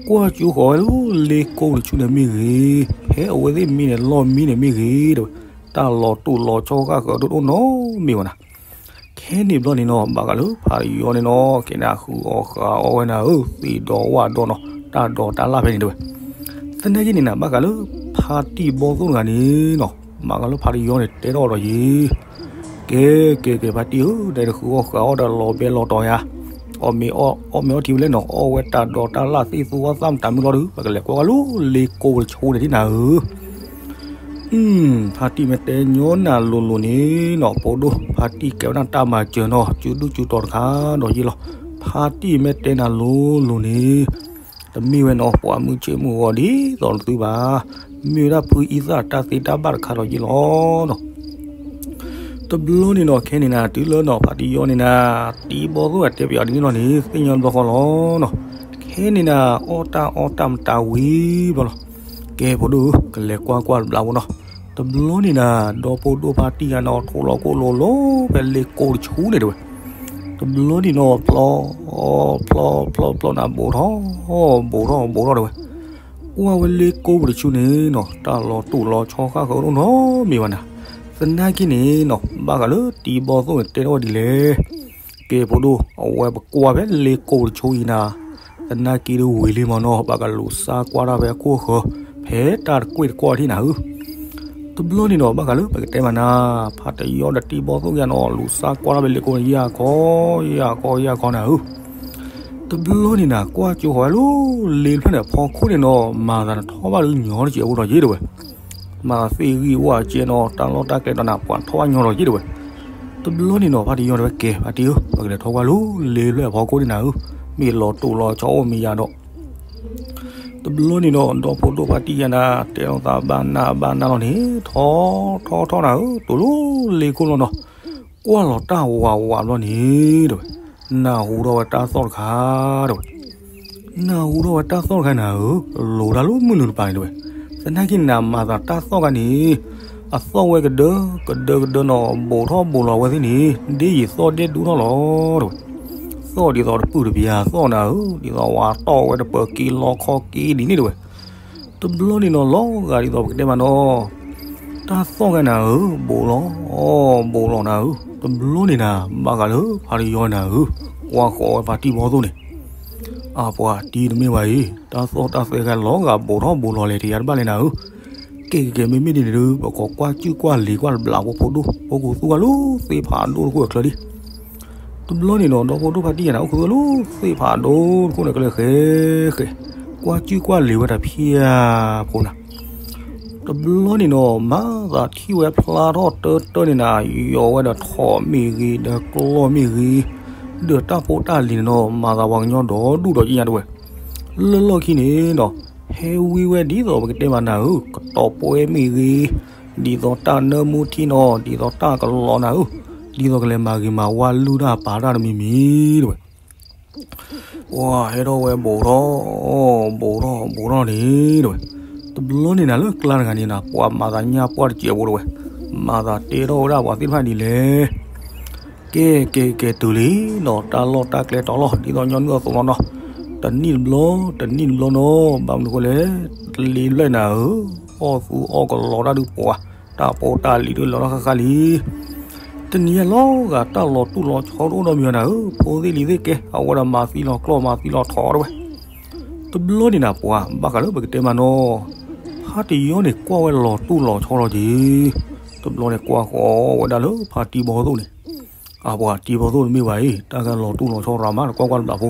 ကွၢ်ကၠိဃီၤဝဲလၢလ့ကိတဆူန့ၣ်မ့ၢ်ဂ့ၤ, ဖဲအဝဲသ့ၣ်မံန့ၣ်လီၢ်မံန့ၣ်မ့ၢ်ဂ့ၤတဲဝဲ, တၢ်လီၤတိၢ်လီၤဆီဃၣ်ဃၢၤဒိၣ်ဒိၣ်နီတမံၤဘၣ်နၤ ခဲန့ၣ်ဘျီန့ၣ်နီၤ ဘၣ်ဃးလၢဖါတယီန့ၣ်နီၤ ကဲန့ၣ်အဃုအီၣ်ဃုအီဝဲနၤဧၢ, သ့ၣ်ဒီးဝၣ်ဒီးနီၤ တၢ်ဒိးတၢ်လၣ်ဖဲန့ၣ်တဲဝဲ. သနာ်က့န့ၣ်နၤ ဘၣ်ဃးလၢဖါတံၢ်ဘီသိၣ်တဂၤန့ၣ်နီၤ ဘၣ်ဃးလၢဖါတယီန့ၣ် တဲထီၣ်ဒီးယံၤ ကဲ ကဲ ကဲ ဖါတံၢ်ဧၢ, ဒီးတဃုအီၣ်ဃုအီဒီးလီၤဘဲလီၤတီၤယၤ, အီၣ်မ့ၤအီထံဝဲလဲၣ်နီၤ, အီၣ်ဝဲတၢ်ဒိးတၢ်လၣ်သ့ၣ်သူဝဲသၣ်မတၤမုၢ်လီၤဒီး ပကလဲၤကွၢ်ဝဲလၢလ့ကိတဆူန့ၣ်ဒ်နၤဧၢ. အုမ်, ဖါတံၢ်မ့ၢ်တဲညီနၤလိၤလိၤန့ၣ်နီၤ, ဖိဒိၣ်ဖါတံၢ်ကဲဝဲဒၣ်တၢ်မၤစၢၤနီၤ, စုဒုၣ်စုတီၤတခါဒီးယ့ၢ်လီၤ. ဖါတံၢ်မ့ၢ်တဲနၤလိၤလိၤန့ၣ်, တမ့ၢ်ဝဲနီၤ ပှၤမုၢ်ဆ့ၣ်မုၢ်ဂီၤဒ်သိးနသုဘၣ်, မ့ၢ်ဝဲဒၣ်ဖုအံသၣ်တၢ်သ့တၢ်ဘၣ်တခါဒီးယ့ၢ်လီၤနီၤ. တဘျီန့ၣ်နီၤ ခဲန့ၣ်နၤ တုၤလၢနီၤ ဖါတံၢ်ယီန့ၣ်နၤ, တံၤဘီသိၣ်အတဲပယီၤဒ်န့ၣ်လီၤန့ၣ် သ့ၣ်ညါဘျီဃီလီၤနီၤ. ခဲန့ၣ်နၤ အီၣ်တၢ်အီတၢ်မတၤဝံၤဘျီလီၤ. ကဲဖိဒိၣ်ဧၢ, ကလဲၤကွၢ်ကွၢ်တဘျးဖိနီၤ. တဘျီန့ၣ်နၤ ဒီဖိဒိၣ်ဖါတံၢ်ယၤနီၤ ထိးလီၤကိၣ်လိၤလိၤဖဲလ့ကိတဆူန့ၣ်တဲဝဲ. တဘျီန့ၣ်နီၤ ဖျီ ဖျီ ဖျီ ဖျီနၤ ဘူးထီၣ် ဘူးထီၣ် ဘူးထီၣ်တဲဝဲ. ကွၢ်ဝဲလ့ကိပူၤတဆူန့ၣ်နီၤ တၢ်လီၤတိၢ်လီၤဆီဃၣ်ဃၢၤဒိၣ်နီတမံၤဘၣ်နၤ. သနာ်က့န့ၣ်နီၤ ဘၣ်ဃးလၢတံၤဘီသိၣ်န့ၣ်တဲထီၣ်ဝဲဒ်လဲၣ်. ကဲဖိဒိၣ် အဝဲပကွၢ်ဖဲလ့ကိပူၤတဆူအံၤနၤ, သနာ်က့ဒ်ဝံၤလံမ့ၢ်နီၤ ဘၣ်ကလူၤစါကွၢ်တၢ်ဖဲအခိၣ်အဃၢၤ ဖဲတၢ်တကွ့ၢ်တကွီၢ်ထံၣ်နၤဧၢ. တဘျီန့ၣ်နီၤ ဘၣ်ဃးလၢပကတဲမးနၤ, ဖါတံၢ်ယီဒီးတံၤဘီသိၣ်ကယၤနီၤ လူၤစါကွၢ်တၢ်ဖဲလ့ကိန့ၣ် ယၢ်ခီ ယၢ်ခီ ယၢ်ခီနၤဧၢ. တဘျီန့ၣ်နၤ ကွၢ်ကၠိဃီၤဝဲလၢလ့ဖျၢၣ်န့ၣ် ဖီခိၣ်န့ၣ်နီၤ မၤသးနထီၣ်ဘၣ်လၢညီတစဲးဖိဒီးယ့ၢ်တဲဝဲ. မၤသးသ့ၣ်ဂံၢ်ဝၣ်ကဲနီၤ တၢ်လီၢ်တၢ်ကျဲဒီးနၤ ပှၤထီၣ်ဘၣ်ညီဒီးယ့ၢ်တဲဝဲ. တဘျီန့ၣ်နီၤ ဖါတံၢ်ယီတဲဝဲ ကဲဖါတံၢ်ဧၢ, ပကလဲၤထီၣ်ကွၢ်လၢလ့ဖျၢၣ်အဖီခိၣ်န့ၣ်နၤဧၢ, မ့ၢ်လီၤတိၢ်လီၤဆီအိၣ်မ့ၢ်ယၤဒီး တဘျီန့ၣ်နီၤ ဒီဖိဒိၣ်ဖါတံၢ်ယၤနၤ တဲလိာ်သးဘၣ်နၢ်ဘၣ်နၢ်လီၤန့ၣ် ထီၣ်ထီၣ်ထီၣ်နၤဧၢ, တုၤလၢလ့ခိၣ်လီၤနီၤ. ကွၢ်လီၤတၢ်ဝးဝးဘျီန့ၣ်တဲဝဲ, နၢ်ဟူထီၣ်ဝဲတၢ်သီၣ်တခါတဲဝဲ. နၢ်ဟူထီၣ်ဝဲတၢ်သီၣ်တခါနၤဧၢ, လိၤတၢ်လၢမုၢ်နုာ်တပၤန့ၣ်တဲဝဲ. သနာ်က့နၤ မၤသးတၢ်သီၣ်တခါန့ၣ် အသီၣ်ဝဲကဒၢ ကဒၢကဒၢနီၤ ဘူးထီၣ်ဘူးလီၤဝဲသ့ၣ်န့ၣ် ဒ်ယံာ်သီၣ်ဒဲဒူၣ်ထီၣ်လီၤတဲဝဲ. သီၣ်ဒ်သိးတပုၢ်တပယၤသီၣ်နၤဧၢ, ဒ်သိးဝဲတီၢ်ဝဲတပၢၤက့လီခီက့ဒ်န့ၣ်တဲဝဲ. တဘျီန့ၣ်နီၤ လီၤဂာ်ဒ်သိးပကတဲမးနီၤ တၢ်သီၣ်တခါနၤဧၢ, ဘူးလီၤ ဘူးလီၤနၤဧၢ. တဘျီန့ၣ်နၤ ဘၣ်ဃးလၢဖါတံၢ်ယီနၤဧၢ, ကွၢ်ဃီၤဝဲဖါတံၢ်ဘီသိၣ်န့ၣ် အပှၤတံၢ်တမ့ၢ်ဘၣ်အံၤ, တၢ်သီၣ်တၢ်သဲခါလီၤဂာ်ဘူးထီၣ်ဘူးလီၤလဲၣ် တယၤတဘၣ်လဲၣ်နၤဧၢ. ကဲကဲကဲ မ့မ့ၢ်ဒ်န့ၣ်ဒီး ပကကွၢ်စုၣ်ကွၢ်လံၤကွၢ်တဘျးဖိဖိဒိၣ် ဖိကူသူဝဲလၢသ့ၣ်ဖးဒိၣ်တခိၣ်အချၢဒံး. တဘျီန့ၣ်နီၤ ဒီဖိဒိၣ်ဖါတံၢ်ယၤနၤ အိၣ်ခူသူဝဲလၢသ့ၣ်ဖးဒိၣ်တခိၣ်န့ၣ် ကလဲၤဃဲဃဲ ကွၢ်စုၣ်ကွၢ်လံၤဝဲတၢ်ဖံးဖိနၤ. တဘျီန့ၣ်နီၤ မၤသးထံၣ်ဝဲဖျါထီၣ်တၢတၢန့ၣ်နၤ ယီၤဝဲဒီးထိးမ့ၢ်ဂ့ၤ ဒီးကျီၢ်မ့ၢ်ဂ့ၤ ဒီးတၢ်ဖိတၢ်လံၤန့ၣ်နီၤ မၤသးပှၤကညီဒီဒူၣ်ဒီးကညါတဲဝဲ. လၢလီၢ်ခံန့ၣ်နီၤ ဟဲဝံဝဲဒ်သိးပကတဲမးနၤဧၢ, ကတီၤပှဲၤမ့ၢ်ဂ့ၤ, ဒ်သိးတၢ်နၢမူထံနီၤ, ဒ်သိးတၢ်ကလီၤနၤဧၢ, ဒ်သိးကလဲၤမၤဂ့ၤမၤဝါလုၢ်တၢ်ပာ်တၢ်တမံၤမံၤတဲဝဲ. ပှၤဟဲထီၣ်ဝဲဘူးထီၣ် ဘူးထီၣ် ဘူးထီၣ်န့ၣ်တဲဝဲ. တဘျီန့ၣ်နၤ လၢကျါတဂၤန့ၣ်နၤ ပှၤမၤသးညါပှၢ်တစဲးဖိတဲဝဲ, မၤသးတဲထီၣ်ဝဲဒၣ်ပှၤသ့ၣ်တဖၣ်ဒ်လဲၣ်. ကဲကဲကဲ တုၤလံနီၤ တၢ်လီၢ်တၢ်ကျဲတီၤလီၤ ဒ်သိးညီနုၢ်အသိးလီၤနီၤ. တနံၣ်တဘျီ တနံၣ်တဘျီနီၤ ဘၣ်မနုၤဃိလဲၣ်, လ့ဖျၢၣ်နၤဧၢ, အီၣ်သူအီၣ်ကလီတၢ်ဒုးပှၤ, တၢ်ဖိတၢ်လံၤဒုးလီၤထီၣ်ဃၣ်ဃၣ်လံ. တနံၤအံၤလီၤဂာ်တၢ်လီၤတူၢ်လီၤဆီဒိၣ်ဒီးမံၤနၤဧၢ, ဖိသ့ၣ်လံၤသ့ၣ်ကဲ အဝဲဒၣ်မၤသံလီၤကျီၢ်မၤသံလီၤထိးတဲဝဲ. တဘျီန့ၣ်နၤ ပှၤဘၣ်ဃးလၢပကတဲမးနီၤ ဖါတံၢ်ယီန့ၣ် ကွၢ်ဝဲလီၤတူၢ်လီၤဆီလီၤက့ၤ. တဘျီန့ၣ်ကွၢ်ဃီၤဝဲဒၣ်လၢဖါတံၢ်ဘီသိၣ်န့ၣ်, အပှၤတံၤဘီသိၣ်တမ့ၢ်ဘၣ်အံၤ, တၢ်ဂၤလီၤတူၢ်လီၤဆီရၤမး တကွၢ်ကွၢ်တဘျးဖိ,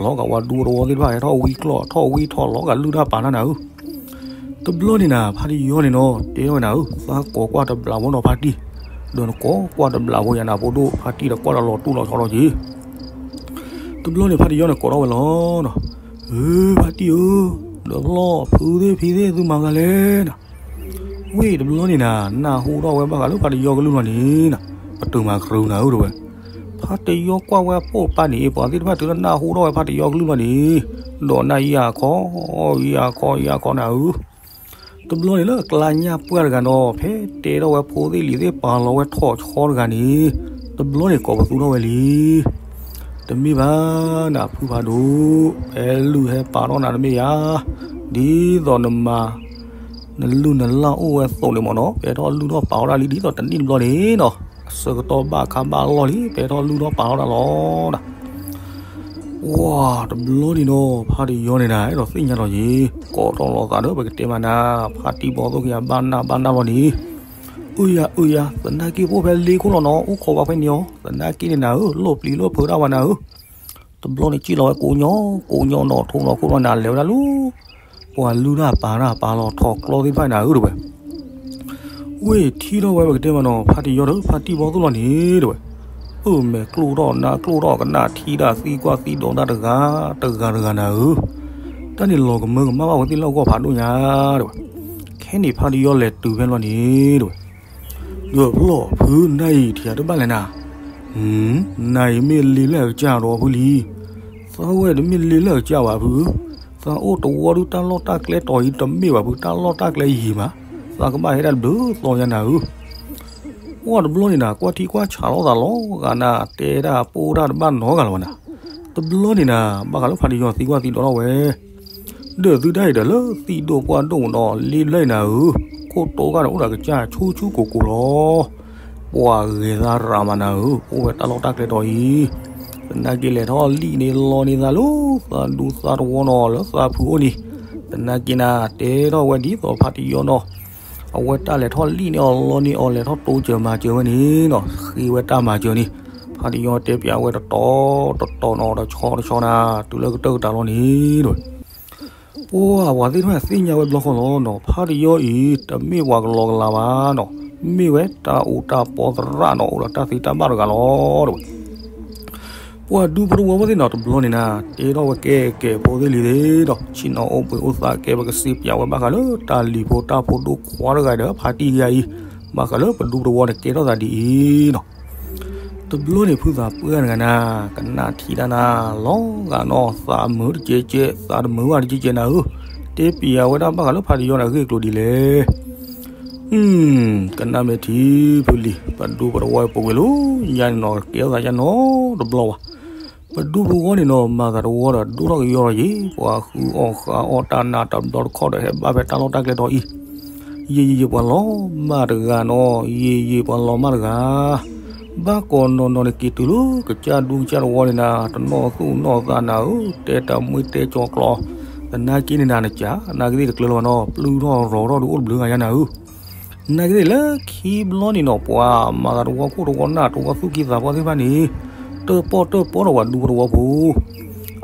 လီၤဂာ်ဝဲဒူတဝီသ့ၣ်တဖၣ်ဟဲထီၣ်ဝံကျီၢ် ထီၣ်ဝံထီၣ်လီၤဂာ်လုၢ်တၢ်ပာ်တၢ်နၤဧၢ. တဘျီန့ၣ်နၤ ဖါတံၢ်ယီန့ၣ်နီၤ တဲထီၣ်ဝဲနၤဧၢ, သးကိးကွၢ်တဘျးဖိနီၤဖါတံၢ်, ဒီးနကိးကွၢ်တဘျးဖိယၤနၤဖိဒိၣ် ဖါတံၢ်ဒီးကွၢ်ဒီးလီၤတူၢ်လီၤဆီလီၤက့ၤ. တဘျီန့ၣ် ဖါတံၢ်ယီန့ၣ်ကိးထီၣ်ဝဲလီၤနီၤ, ဧၢ ဖါတံၢ်ဧၢ, ဒီးဖျီဖုသ့ၣ်ဖံသ့ၣ်သုမၤသးလဲၣ်နီၤ. ဝ့ၢ်တဘျီန့ၣ်နၤ နၢ်ဟူထီၣ်ဝဲဘၣ်ဃးလၢဖါတံၢ်ယီကလုၢ်လီၤန့ၣ်နၤ, ပတုာ်မၤကရူၤနၤဧၢတဲဝဲ. ဖါတံၢ်ယီကွၢ်ဝဲအပိာ်ပာ်န့ၣ် ပှၤသ့ၣ်တဖၣ်တုၤလၢနၢ်ဟူထီၣ်ဝဲဖါတံၢ်ယီကလုၢ်လီၤန့ၣ်, ဒီးနၢ်ယၢ်ခီ, ယၢ်ခီ ယၢ်ခီနၤဧၢ. တဘျီန့ၣ်လၢအကျါညၣ်ပှၢ်တဂၤနီၤ ဖဲတဲထီၣ်ဝဲဖိသ့ၣ်လံၤသ့ၣ်ပာ်လီၤဝဲထိးဆီတဂၤန့ၣ်, တဘျီန့ၣ်ကိးပသူထီၣ်ဝဲလံ. တမ့ၢ်ဘၣ်နၤဖုဖးဒိၣ်, ဖဲလုၢ်ဟဲပာ်ထီၣ်နၤတမ့ၢ်ဧါ, ဒ်သိးနမၤ နလုၢ်နလၢ်အိၣ်ဝဲသိးန့ၣ်မ့ၢ်နီၤ ဖဲထီၣ်လုၢ်ထီၣ်ပာ်ထီၣ်ဒၣ်လံ ဒ်သိးတနံၣ်တဘျီန့ၣ်နီၤ အဆၢကတီၢ်ဘၣ်ခါဘၣ်လီၢ်လံ ဖဲထီၣ်လုၢ်ထီၣ်ပာ်ထီၣ်ဒၣ်လီၤနၤ. ပှၤတဘျီန့ၣ်နီၤ ဖါတံၢ်ယီန့ၣ်နၤ အဲၣ်ဒိးသ့ၣ်ညါလီၤယ့ၤ ကိးထီၣ်လီၤသးဒီးပကတဲမးနၤ ဖါတံၢ်ဘီသိၣ်ခံဂၤဘၣ်နၢ်ဘၣ်နၢ်လီၤန့ၣ်, အၢယၤ အၢယၤ သနာ်က့အိၣ်ဖဲလ့ခိၣ်လီၤနီၤ အိၣ်ခိးပှၤဖဲန့ၣ်အီၤ သနာ်က့န့ၣ်နၤဧၢ လိၣ်ပျံၤလိၣ်ဖုးဒၣ်ဝဲနၤဧၢ. တဘျီန့ၣ်စံၣ်လီၤဝဲကိးညီ ကိးညီနီၤ ထိးလီၤခိၣ်လီၤနၤ လဲၤဝဲဒၣ်လၢ ပှၤလုၢ်တၢ်ပာ်တၢ် ပာ်လီၤထိးကျီသ့ၣ်တဖၣ်န့ၣ်နၤဧၢတဲဝဲ. ဝ့ၢ်ထံထီၣ်ဝဲပကတဲမးနီၤ ဖါတယီဒီး ဖါတံၢ်ဘီသိၣ်လီၤန့ၣ် တဲဝဲ, အၢၣ်မဲာ်ကျိၣ်ထီၣ်နါကျိၣ်ထီၣ် ကနၣ်ထံတၢ်သံကွၢ်သံဒိးတၢ်တဂၤတဂၤတဂၤနၤဧၢ, တၢ်န့ၣ်လီၤကမၢကမၣ်ဘၣ်ဝဲသ့ၣ်လၢအဂီၢ်ဖးဒိၣ်ညါ တဲဝဲ. ခဲန့ၣ်ဖါတယီလဲၤတုၤဖဲလီၤန့ၣ် တဲဝဲ, ဒီးဖျီၣ်ဖုနၤအံၤထံၣ်တဘၣ်လဲၣ်နၤ, နၤအံၤမ့ၢ်လ့လၢအကစၢ်ဒီးဖုလံ, သးဝဲတမ့ၢ်လ့လၢအကစၢ်ဘၣ်ဖု, သးအိၣ်တဝီဒုးတၢ်လီၢ်တၢ်ကျဲတီၤအံၤတမ့ၢ်ဘၣ်ဖု တၢ်လီၢ်တၢ်ကျဲယံာ်မး, သးကဘၣ်ဟဲဒၣ်ဘျုးသီညါနၤဧၢ. ပှၢ်တဘျီန့ၣ်နၤ ကွၢ်ထံကွၢ်ဆးလိာ်သးလီၤဂာ်နၤ တဲတၢ်ပိၢ်တၢ်တဘၣ်နီတဂၤလၢၤဘၣ်နၤ, တဘျီန့ၣ်နၤ ဘၣ်ဃးလၢဖါတယီသံကွၢ်သံဒိးထီၣ်ဝဲ ဒီးသုဒၣ်အံၤဒီးလၢသံၣ်ဒိၣ်ပှၢ်ဒိၣ်မးဒီး လ့လၢနၤဧၢ, ခိၣ်တိဂၤဒီးအိၣ်ဒီးကစၢ်ဆူၣ်ဆူၣ်ကိၢ်ကိၢ်လီၤ. ပှၤဂဲၤသးရးမးနၤဧၢ, အိၣ်ဝဲတၢ်လီၢ်တၢ်ကျဲတီၤအံၤ, သနာ်က့လဲၤထီၣ်လံၣ်န့ၣ်လီန့ၢ်သးလၢသးဒူသးတဝီနီၤ လၢသးဖုအိၣ်န့ၣ်, သနာ်က့နၤ တဲထီၣ်ဝဲဒ်သိးဖါတယီနီၤ အဝဲတၢ်လဲၤထီၣ်လံၣ်န့ၢ်အီၤလီန့ၢ်အီၤ လဲၤထီၣ်တိစၢၤမၤစၢၤဝဲန့ၣ်နီၤ ဃ့ဝဲတၢ်မၤစၢၤန့ၣ်, ဖါတယီတဲပၠးဝဲတတီၤတတီၤနီၤ တဆီတဆီနၤ တုၤလၢကတၢၢ်ကတၢၢ်လီၤန့ၣ် ပှၢ်ပှၤသ့ၣ်တဖၣ်သ့ၣ်ညါဝဲဘျီဃီလီၤနီၤ ဖါတယီအံၤ တမ့ၢ်ပှၤကလီကလီဘၣ်နီၤ, မ့ၢ်ဝဲတၢ်အူတၢ်ပီသရၣ်နီၤ အိၣ်ဒီးတၢ်သ့တၢ်ဘၣ်တဂၤလီၤ တဲဝဲ. ပှၤဒူဖိတဝီဖိသ့ၣ်နီၤ တဘျီန့ၣ်နၤ တဲထီၣ်ဝဲကဲကဲဖိသ့ၣ်လံၤသ့ၣ်ဒီး ဆ့ၣ်နီၤအိၣ်ဘှံးအိၣ်သးကဲ ပကစ့ပၠးဝဲဘၣ်ဃးလၢတၢ်လံၤဖိတၢ်ဖိဒိၣ်ခွါတဂၤဒီးဖါတံၢ်တဂၤအံၤ, ဘၣ်ဃးလၢပဒူပတဝီန့ၣ်ကဲထီၣ်သးဒ်အံၤနီၤ တဘျီန့ၣ်ဖုသးပှၢ်တဂၤနၤ ကနၣ်ထံတၢ်နၤ လီၤဂာ်နီၤ သးမုာ်တကဲကဲ သးတမုာ်ဘၣ်တကဲကဲနၤဧၢ, တဲပျးဝဲဒၣ်ဘၣ်ဃးလၢဖါတယီန့ၣ်အဂ့ၢ်အကျိၤဒ်လဲၣ်. ကနၣ်မဲာ်ထံဖုလံၤ ပဒူပတဝီပူၤကွံာ်လီၤ ညါန့ၣ်နီၤကဲထီၣ်သးညါနီတဘျီဘၣ်. ပဒူပဝီန့ၣ်နီၤ မၤသးတဝီဒီးဒိၣ်ထီၣ်ကယီလီၤယံၤ ပှၤဃုအီၣ်ဃးအီၣ်တၢ်နၤတဘျီတခီၣ်ဒီးဟဲဘၣ်ဖဲတၢ်လီၢ်တၢ်ကျဲတီၤအံၤ, ယံာ်ယံာ်ပှၤလီၤမၢ်တဂၤနီၤ ယံာ်ယံာ်ပှၤလီၤမၢ်တဂၤ ဘၣ်ကိးနီၢ်နီၢ်န့ၣ်က့ၤတုၤလၢကစၢ်ဒူကစၢ်တဝီန့ၣ်နၤ တနီၣ်သူၣ်နီၣ်သးနၤဧၢ, တဲတၢ်မှံတဲကၠီၤကျီၤ, သနာ်က့န့ၣ်နၤနကၢ် နာ်က့သ့ၣ်တကျၢၤလၢၤဘၣ်နီၤ ပျုၢ်ထီၣ်ရီၤထီၣ်ဒုးအိၣ်တဘျုးဂၤညါနၤဧၢ. နာ်က့သ့ၣ်လၢခံဘျီန့ၣ်နီၤ ပှၤမၤသးတဝီခိၣ်တဝီနၢ်တဝီသူၣ်ကံၢ်သးပှၢ်သ့ၣ်တဖၣ်န့ၣ် တၢၣ်ပီၣ်တၢၣ်ပီၣ်ဒီးပှၤဒူဖိတဝီဖိ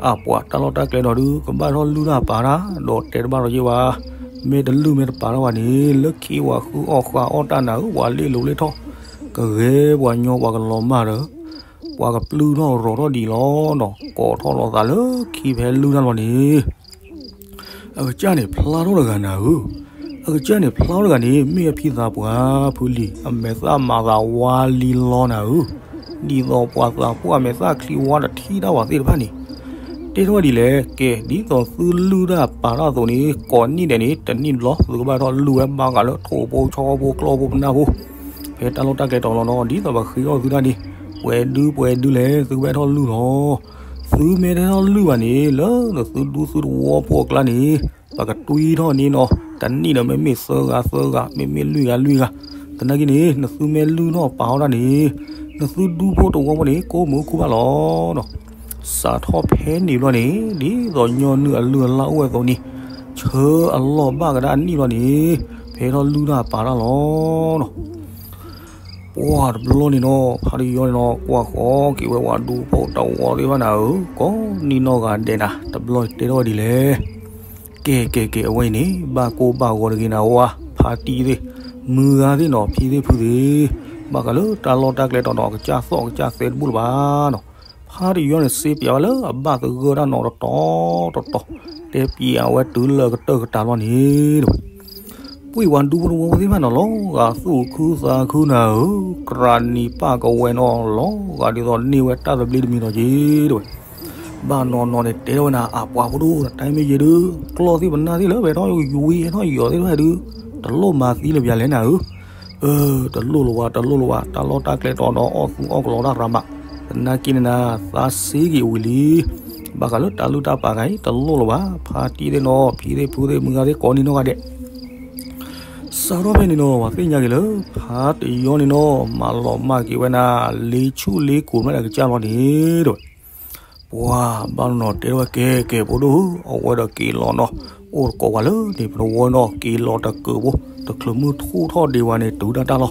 အပှၤတၢ်လီၢ်တၢ်ကျဲဒီးဒုး ကဘၣ်ထီၣ်လုၢ်တၢ်ပာ်တၢ် ဒီးတဲတဘၣ်ဒီးယ့ၢ်ဘၣ်, မ့ၢ်တလုၢ်မ့ၢ်တပာ်တၢ်ဘၣ်န့ၣ် လၢခံပှၤဃုအီၣ်ဃးအီၣ်တၢ်နၤဧၢ ပှၤလ့ၣ်လိၤလ့ၣ်ထီၣ် ကဂဲၤပှၤညီပှၤကလီၤမၢ်ဒီး ပှၤကပျုၢ်ထီၣ်ရီၤထီၣ်ဒ်အံၤလီၤနီၤ ကိးထီၣ်လီၤသးလၢခံဖဲလုၢ်တၢ်လီၤန့ၣ် အကစၢ်န့ၣ်ဖျါထီၣ်တဂၤနၤဧၢ, အကစၢ်န့ၣ်ဖျါထီၣ်တဂၤန့ၣ် မ့ၢ်အဖံသးပှၢ်ဖုလံၤ အမဲာ်သၣ်မၤသးဝါလံလီနၤဧၢ, ဒ်သိးပှၤသးပှၢ်အမဲာ်သၣ်ချံဝါတထံၣ်တၢ်ဘၣ်သ့ၣ်တဖၣ်န့ၣ် တဲထီၣ်ဝဲဒ်လဲၣ်, ကဲ ဒ်သိးသုလုၢ်တၢ်ပာ်တၢ်အသိးန့ၣ် ကိးနံၣ်ဒဲးန့ၣ် တနံၣ်တဘျီ သုကဘၣ်ထီၣ်လုၢ်ဝဲဘၣ်ဃးလၢထိၣ်ဖိဆီဖိကျီၢ်ဖိပနၢ်ဖိ ဖဲတၢ်လီၢ်တၢ်ကျဲတီၤလီၤနီၤ ဒ်သိးပဃ့အီၣ်သုတၢ်န့ၣ် ပှဲၤဒုပှဲၤဒုလဲၣ် သုကဘၣ်ထီၣ်လုၢ်လီၤ. သုမ့ၢ်တထီၣ်လုၢ်ဘၣ်န့ၣ် လၢနသုဒူသုတဝီဖိအကျါန့ၣ် ပကတွံထီၣ်န့ၢ်နီၤ တနံၣ်ဒီးမ့မ့ၢ်သၢဂၤသၢဂၤ မ့မ့ၢ်လွံၢ်ဂၤလွံၢ်ဂၤ, သနာ်က့န့ၣ် နသုမ့ၢ်လုၢ်ထီၣ်ပာ်ထီၣ်တၢ်န့ၣ် နသုဒူဖိတဝီဖိန့ၣ် ကိးမုာ်အိၣ်ခူဘၣ်လီၤနီၤ. စးထီၣ်ဖဲန့ၣ်ဘျီန့ၣ် ဒ်သိးညီနုၢ်အလုၢ်အလၢ်အိၣ်ဝဲအသိးန့ၣ် ဆၢအလီၢ်ဘၣ်ကဒါအနံၣ်ဘျီန့ၣ် ဖဲထီၣ်လုၢ်တၢ်ပာ်တၢ်လီၤနီၤ. ပှၢ်တဘျီန့ၣ်နီၤ ဖါတယီန့ၣ်နီၤ ကွၢ်ဃီက့ၤဝဲပှၤဒူဖိတဝီသ့ၣ်တဖၣ်နၤဧၢ, ကိးနံၣ်နီၢ်ဂၤဒဲးနၤ တဘျီတဲထီၣ်ဝဲဒ်လဲၣ်. ကဲကဲကဲ အဝဲအံၤန့ၣ် ဘၣ်ကိၢ်ဘၣ်ဂီၤတဂ့ၤနၤဝဲ ဖါတံၢ်သ့ၣ် မုၢ်ဂၤသ့ၣ်နီၤ ဖံသ့ၣ်ဖုသ့ၣ်, ဘၣ်ဃးလၢတၢ်လီၢ်တၢ်ကျဲတီၤနီၤ ကစၢ်သီၣ်ကစၢ်သဲတဘူၣ်လၢၤဘၣ်နီၤ. ဖါတယီန့ၣ်စ့ပၠးဝဲလၢအဘၣ်သဂၢၢ်တၢ်နီၤတတီၤတတီၤ, တဲပၠးဝဲတုၤလၢကတၢၢ်ကတၢၢ်လီၤန့ၣ် ပှၤဒူဖိတဝီဖိသ့ၣ်တဖၣ်နီၤ လီၤဂာ်သူၣ်ခုသးခုနၤဧၢ, ကြၢးနံၤပၢ်ကဝဲၤနီၤ လီၤဂာ်ဒ်သိးန့ၢ်ဝဲတၢ်သဘျ့တမံၤနီၤက့ၤတဲဝဲ. ဘၣ်နီၢ်နီၢ်န့ၣ်တဲထီၣ်ဝဲနၤ အပှၤဖိဒိၣ် တၢ်မ့ၢ်ယဲဒုး ကျီၢ်သ့ၣ်ပနၢ်သ့ၣ်လၢပှဲၤထီၣ်ယွံဟဲထီၣ်ယီၤသ့ၣ်တဖၣ်ဒုး တလိၣ်မၤသံလၢၤပှၤလဲၣ်နၤဧၢ. အၢ တလိၣ်လၢၤဝဲ တလိၣ်လၢၤဝဲ တၢ်လီၢ်တၢ်ကျဲတီၤဒီးအီၣ်သူအီၣ်ကလီတၢ်ရၤမး, သနာ်က့န့ၣ်နၤ သးစ့က့ၤဝံၤလံ. ဘၣ်ဃးလၢတၢ်လုၢ်တၢ်ပာ်ဂၤအံၤ တလိၣ်လၢၤဘၣ်, ဖါတံၢ်သ့ၣ်နီၤ ဖံသ့ၣ်ဖုသ့ၣ် မုၢ်ဂၤသ့ၣ်ကိးနံၣ်နီၢ်ဂၤဒဲး စးထီၣ်ဖဲန့ၣ်နီၤ ပှၤသ့ၣ်ညါက့ၤလၢ ဖါတယီန့ၣ်နီၤ မၤလီၤမၢ်က့ၤဝဲနၤ လ့ဆူၣ်လ့ကိာ်မးဒီးကစၢ်လီၤန့ၣ် တဲဝဲ. ပှၤဘၣ်နီၢ်နီၢ်တဲထီၣ်ဝဲကဲကဲဖိဒိၣ်ဧၢ, အဝဲဒီးက့ၤလီၤနီၤ, အိၣ်တကိးဝဲလၢန့ၣ် ပတဝီနီၤ က့ၤလီၤတကၢးဖိ, တချုးမုၢ်ထူၣ်ထီၣ်ဒံးဝဲန့ၣ် တုၤဒၣ်တၢ်လီၤ.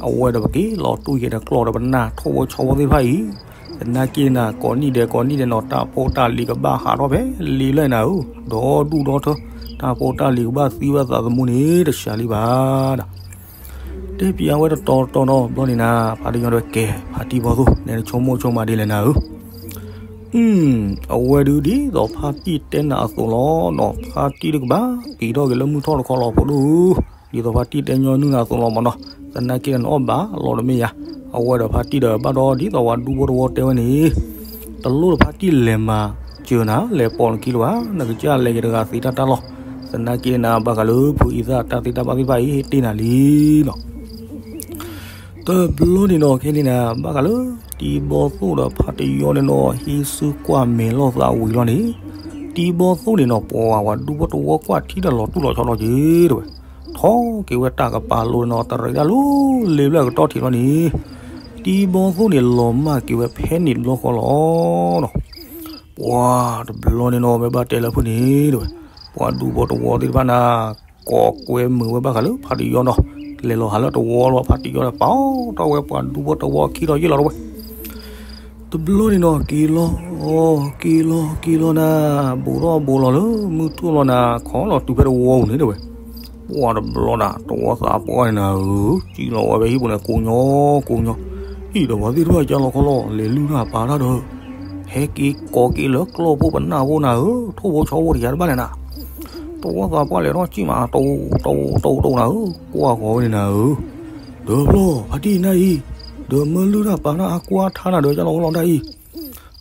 အဝဲဒီးပက့ၤလီၤတူၢ်ယဲၢ်တကျီၢ်ဒီးပနၢ်ထိၣ်ဖိဆီဖိသ့ၣ်တဖၣ်အံၤ, သနာ်က့နၤ ကိးနံၣ်ဒဲးကိးနံၣ်ဒဲးနီၤ တၢ်ဖိတၢ်လံၤကဘၣ်ဟးထီၣ်ဖဲလံလၢနၤဧၢ, ဒီဒူၣ်ဒီထၢ တၢ်ဖိတၢ်လံၤကဘၣ်သံဝဲသးသမူန့ၣ် တစှၤလံဘၣ်နၤ. တဲပၠးဝဲတတီၤတတီၤနီၤ ဘျီန့ၣ်နၤ ဖါတယီၤတဲဝဲကဲ ဖါတံၢ်ဘီသိၣ် နဲနဆိကမိၣ်ဆိကမးဒ်လဲၣ်နၤဧၢ. အဝဲဒုးဒ်သိးဖါတံၢ်တဲနၤအသိးလီၤနီၤ ဖါတံၢ်တကဘၣ်က့ၤထီၣ်က့ၤလၢမုၢ်ထီၣ်တခီလီၤဖိဒိၣ်ဧၢ, ဒ်သိးဖါတံၢ်တဲညီနုၢ်နၤအသိးလီၤမးနီၤ, သနာ်က့နအီၣ်ဘၣ်လီၤတမ့ၢ်ယၤ, အဝဲဒီးဖါတံၢ်ဒီးဘၣ်ဒီး ဒ်သိးပှၤဒူဖိတဝီတဲဝဲန့ၣ် တလိၣ်ဒီးဖါတံၢ်လဲၤမၤစၢၤနၤ လဲၤပိာ်နခံလၢၤဘၣ်, နကစၢ်လဲၤက့ၤတဂၤသ့တၢ်တၢ်လီၢ်, သနာ်က့နၤ ဘၣ်ဃးလၢဖုအံသၣ်တၢ်သ့တၢ်ဘၣ်သ့ၣ်တဖၣ်အံၤ ဟ့ၣ်တ့ၢ်နၤလံနီၤ. တဘျီန့ၣ်နီၤ ခဲန့ၣ်နၤ ဘၣ်ဃးလၢ တံၢ်ဘီသိၣ်ဒီးဖါတယီန့ၣ်နီၤ ဟံးစုကွၢ်မဲာ်လိာ်သးဝံၤလီၤန့ၣ်, တံၢ်ဘီသိၣ်န့ၣ်နီၤ ပှၤဝဲဒူဖိတဝီကွၢ်ထံဒီးလီၤတူၢ်လီၤဆီလီၤက့ၤတဲဝဲ, ထီၣ်က့ၤဝဲတၢ်ကပၤလိၤနီၤ တရံးတၢ်လၢလ့ဘျၢၣ်ကတီၢ်ထံးလီၤန့ၣ်, တံၢ်ဘီသိၣ်န့ၣ်လီၤမၢ်က့ၤဝဲဖဲန့ၣ်တဘျီဃီလီၤနီၤ. ပှၤတဘျီန့ၣ်နီၤ မ့ၢ်ဘၣ်တဲလၢဖုန့ၣ်တဲဝဲ, ပှၤဒူဖိတဝီသ့ၣ်တဖၣ်နၤ ကိးကွဲမုာ်ဝဲဘၣ်ဃးလၢဖါတယီနီၤ, လဲၤလီၤဟးလၢတဝီလီၤ ဖါတယီဒီးပာ်ထီၣ်ဝဲပှၤဒူဖိတဝီခံဒီးယ့ၢ်လီၤတဲဝဲ. တဘျီန့ၣ်နီၤ က့ၤလီၤ က့ၤလီၤ က့ၤလီၤနၤ, ဘူးထီၣ်ဘူးလီၤလၢမုၢ်ထူၣ်လီၤနၤ ခီလီၤတုၤဖဲတဝီပူၤန့ၣ်တဲဝဲ. ပှၤတဘျီနၤ တဝီသးပှၢ်န့ၣ်နၤဧၢ, စံၣ်လီၤဝဲဖဲဟံၣ်ပူၤန့ၣ် ကိးညီ ကိးညီ, ဟံၣ်ဒီးပှၤသ့ၣ်တဖၣ်ကၢလီၤခီလီၤ လဲၤလုၢ်တၢ်ပာ်တၢ်ဒီး ဟဲက့ၤကိးက့ၤလၢကျီၢ်ဖိပနၢ်ဖိနၤဧၢ, ထိၣ်ဖိဆီဖိတယၤတဘၣ်လဲၣ်နၤ. တဝီသးပှၢ်လဲၤထီၣ်စံၣ်မး တဝီ တဝီ တဝီ တဝီနၤဧၢ, ကွၢ်ဃီၤဝဲန့ၣ်နၤဧၢ. ဒီးဖျီ ဖါတံၢ်နၤအံၤ, ဒီးမၢလုၢ်တၢ်ပာ်တၢ်အါကွၢ်ထါနၤဒီးကၢလီၤခီလီၤတၢ်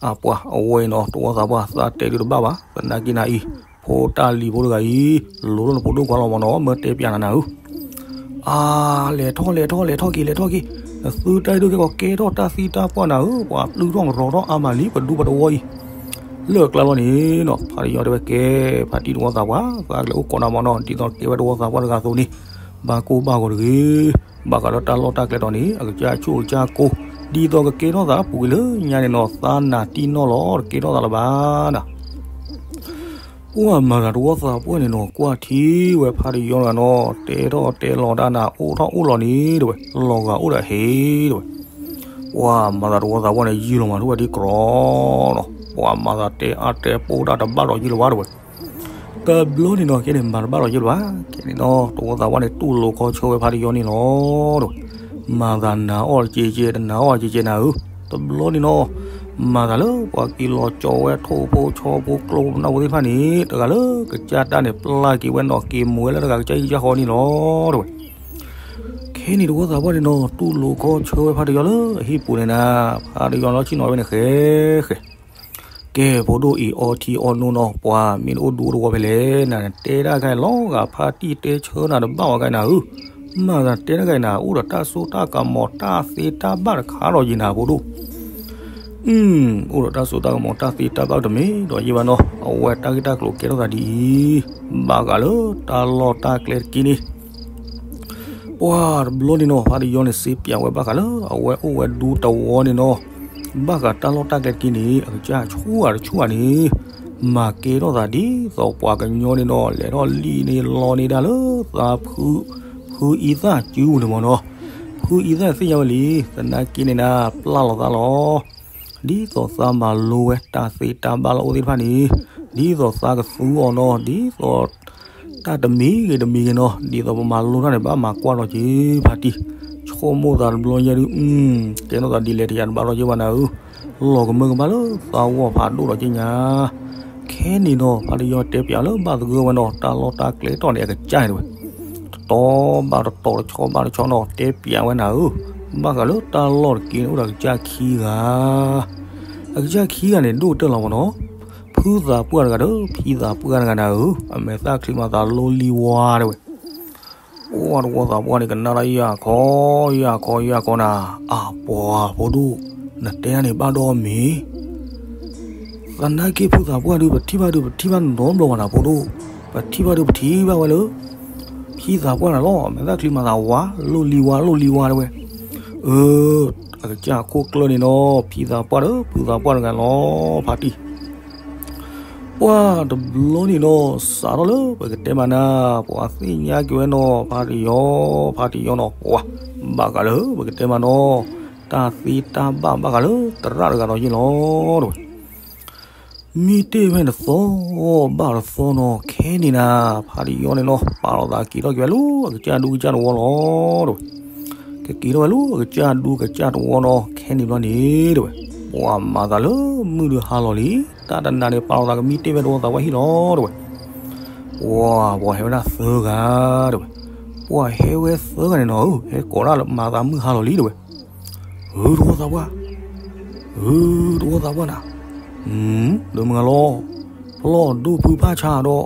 အံၤ. အပှၤအဝဲအံၤနီၤ တဝီသးပှၢ်သးတဲဒုးတဘၣ်ဘၣ်, သနာ်က့နၤအံၤ ဖိတၢ်လံၤဖိတဂၤအံၤ လိၤထီၣ်နဖိဒိၣ်ခွါလီၤမးနီၤ မၢတဲပၠးနၤနၤဧၢ. အါ လဲၤထီၣ်လဲၤထီၣ်လဲၤထီၣ်က့ၤလဲၤထီၣ်က့ၤ, နသုတၢ်အံၤဒိၣ်ကဲကီးကဲထီၣ်တၢ်သံတၢ်ပှၢ်နၤဧၢ, ပှၤပျုၢ်ထီၣ်ကရီထီၣ်အါမးလံ ပဒူပတဝီအံၤ. လၢကျါလီၤန့ၣ်နီၤ ဖါတယီတဲဝဲကဲ ဖါတံၢ်တဝီသးပှၢ် သးကလဲၤအိၣ်ကိးနၤမးနီၤ ဒ်သိးကဲဝဲတဝီသးပှၢ်တဂၤအသိးန့ၣ် ဘၣ်ကိၢ်ဘၣ်ဂီၤတဂ့ၤ, ဘၣ်ဃးလၢတၢ်လီၢ်တၢ်ကျဲတီၤန့ၣ် အကစၢ်ဆိၣ်အကစၢ်ကိၢ်, ဒ်သိးကကဲထီၣ်သးပူၤကွံာ်လၢညါန့ၣ်နီၤ သးနၤတံၢ်နီၢ်လီၤ တကဲထီၣ်သးလၢၤဘၣ်နၤ. ပှၤမၤသးတဝီသးပှၢ်န့ၣ်နီၤ ကွၢ်ထံဝဲဖါတယီတဂၤနီၤ တဲထီၣ်တဲလီၤတၢ်နၤ အိၣ်ထီၣ်အိၣ်လီၤန့ၣ်တဲဝဲ လီၤဂာ်အိၣ်ဒီးဟဲတဲဝဲ. ပှၤမၤသးတဝီသးပှၢ်န့ၣ် ယံာ်လီၤမးထူၣ်ဝဲဒ်ကြီနီၤ, ပှၤမၤသးတဲအါတဲပိၢ်တၢ်တဘၣ်ဒီးယံာ်လီၤဘၣ်တဲဝဲ. တဘျီန့ၣ်နီၤ ခဲန့ၣ်မၤတဘၣ်ဒီးယံာ်လီၤဘၣ်, ခဲန့ၣ်နီၤ တဝီသးပှၢ်န့ၣ် တူၢ်လိာ်ခီဆၢဝဲဖါတယီန့ၣ်လီၤတဲဝဲ. မၤသးနၤအီၣ်ကဲကဲ တနၤအီၣ်ကဲကဲနၤဧၢ, တဘျီန့ၣ်နီၤ မၤသးလၢပှၤက့ၤလီၤကၠီဝဲထိၣ်ဖိဆီဖိကျိဖိပနၢ်ဖိသ့ၣ်တဖၣ်န့ၣ် တဂၤလၢကစၢ်တၢ်န့ၣ် ပျၢ်က့ၤဝဲနီၤ က့ၤမူဝဲလၢတဂၤကစၢ်ဟံၣ်ကစၢ်ဃီန့ၣ်လီၤတဲဝဲ. ခဲန့ၣ်တဝီသးပှၢ်န့ၣ်နီၤ တူၢ်လိာ်ခီဆၢဝဲဖါတယီလၢအဟံၣ်ပူၤန့ၣ်နၤ, ဖါတယီလီၤဆ့ၣ်နီၤဝဲန့ၣ်ဃဲဃဲ ကဲဖိဒိၣ်အံၤအီထံအီနိနီၤ ပှၤမ့ၢ်တအိၣ်ဒူတဝီဖဲလဲၣ် နတဲတၢ်ခါအံၤလီၤဂာ်ဖါတံၢ်တဲဆၢနၤတဘၣ်ဝဲခါအံၤနၤဧၢ, မၤသးတဲတၢ်ခါအံၤနၤ အိၣ်ဒီးတၢ်စိတၢ်ကမီၤတၢ်သ့တၢ်ဘၣ်တခါဒီးယံၤနၤဖိဒိၣ် အိၣ်ဒီးတၢ်စိတၢ်ကမီၤတၢ်သ့တၢ်ဘၣ်တမ့ၢ်ဒီးယံၤဘၣ်နီၤ အဝဲတၢ်ဂ့ၢ်တၢ်ကျိၤကဲထီၣ်သးဒ်အံၤ, ဘၣ်ဃးလၢတၢ်လီၢ်တၢ်ကျဲတက့ၢ်န့ၣ် ပှၤတဘျီန့ၣ်နီၤ ဖါတယီန့ၣ်စ့ပၠးဝဲဘၣ်ဃးလၢ အဝဲအိၣ်ဝဲဒူတဝီန့ၣ်နီၤ, ဘၣ်ဃးတၢ်လီၢ်တၢ်ကျဲတက့ၢ်န့ၣ် အကစၢ်ဆူၣ်ဂၤတဆူၣ်ဂၤန့ၣ် မၤကဲထီၣ်သးဒ်သိးပှၤကညီန့ၣ်နီၤ လဲၤထီၣ်လံၣ်န့ၣ်လီန့ၢ်ဒၣ်လၢသးဖု ဖုအံသၣ်စုပူၤန့ၣ်မ့ၢ်နီၤ, ဖုအံသၣ်သ့ၣ်ညါဝဲလံ, သနာ်က့န့ၣ်နၤ ပျၢ်လီၤသးလီၤ ဒ်သိးသးမၤလိဝဲတၢ်သ့တၢ်ဘၣ်လၢအအိၣ်သ့ၣ်တဖၣ်န့ၣ်, ဒ်သိးသးကသူအီၤနီၤ, ဒ်သိး တၢ်တမံၤဂ့ၤတမံၤဂ့ၤနီၤ, ဒ်သိးပမၤလိတၢ်န့ၣ် ဘၣ်မၤကွၢ်လီၤက့ၤဖါတံၢ်, ဆိကမိၣ်သးတဘျီညါဒုး, ကဲထီၣ်သးဒ်လဲၣ်တယၤတဘၣ်လီၤက့ၤဘၣ်နၤဧၢ, လီၤကမၢကမၣ်လၢသးဂီၢ်ဖးဒိၣ်လီၤက့ၤညါ ခဲန့ၣ်နီၤ ဖါတယီတဲပၠးလၢဘၣ်သဂၢၢ်ဝဲနီၤ, တၢ်လီၢ်တၢ်ကျဲတီၢ်န့ၣ် အကစၢ်န့ၣ်ဝဲ, တတီၤဘၣ်တတီၤ တဆီဘၣ်တဆီနီၤ တဲပၠးဝဲနၤဧၢ, ဘၣ်ဃးလၢတၢ်လီၢ်တက့ၢ်န့ၣ် အိၣ်ဒီးအကစၢ်ခံဂၤ, အကစၢ်ခံဂၤန့ၣ် ဒိၣ်ကတၢၢ်လီၤမ့ၢ်နီၤ, ဖုသးပှၢ်တဂၤဒီး ဖံသးပှၢ်တဂၤနၤဧၢ, အမဲာ်သၣ်ချံမၤသးလိလံဝါတဲဝဲ ပှၤတဝီသးပှၢ်န့ၣ် ကနၣ်တၢ်ယၢ်ခီ ယၢ်ခီ ယၢ်ခီနၤ, အပှၤဖိဒိၣ်, နတဲတၢ်န့ၣ်ဘၣ်ဒီးမ့ၢ်, သနာ်က့ဖုသးပှၢ်ဒုး ပထံၣ်ဘၣ်ဒုး ပထံၣ်ဘၣ်နီတဘျီဘၣ်နၤဖိဒိၣ်, ပထံၣ်ဘၣ်ဒုး ပထံၣ်ဘၣ်ဝဲလၢ ဖံသးပှၢ်နၤလီၤ, အမဲာ်သၣ်ချံမၤသးဝါ လိလံဝါ လိလံဝါတဲဝဲ, အ, အကစၢ်ခိၣ်ကျၢၢ်န့ၣ်နီၤ ဖံသးပှၢ်ဒီး ဖုသးပှၢ်တဂၤလီၤ ဖါတံၢ် ပှၤတဘျီန့ၣ်နီၤ စးထီၣ်လၢပကတဲမးနၤ, ပှၤသ့ၣ်ညါက့ၤဝဲနီၤ ဖါတယီ, ဖါတယီနီၤ ပှၤ, ဘၣ်ဃးလၢပကတဲမးနီၤ, တၢ်သ့တၢ်ဘၣ်ဘၣ်ဃးလၢသရၣ်တဂၤဒီးယ့ၢ်လီၤတဲဝဲ, မ့ၢ်တ့ၢ်ဖဲန့ၣ်တသီဘၣ်တသီနီၤ ခဲန့ၣ်နၤ, ဖါတယီန့ၣ်နီၤ ပာ်လီၤသးက့ၤထီၣ်က့ၤဝဲလၢအကစၢ်ဒူကစၢ်တဝီလီၤတဲဝဲ တက့ၤထီၣ်ဝဲလၢအကစၢ်ဒူကစၢ်တဝီဒီး ခဲန့ၣ်ဘျီန့ၣ်တဲဝဲ, ပှၤမၤသးလၢမုၢ်ဒုးဟါလီၤလံ, တၢ်တနၤန့ၣ် ပာ်လီၤသးကမံတ့ၢ်ဝဲတဝီသးပှၢ်ဟံၣ်လီၤတဲဝဲ. ပှၤ ပှၤဟဲဝဲဒၣ်သၢဂၤတဲဝဲ, ပှၤဟဲဝဲသၢဂၤန့ၣ်နီၤဧၢ, ဟဲကိးဒၣ်လၢမၤသးမုၢ်ဟါလီၤလံတဲဝဲ. ဧၢ တဝီသးပှၢ်, ဧၢ တဝီသးပှၢ်နၤ, ဒီးမုၢ်ဂၤလီၤ, ဖျီၣ်ဒိၣ်ဖုဖၣ်ဆါဒီး,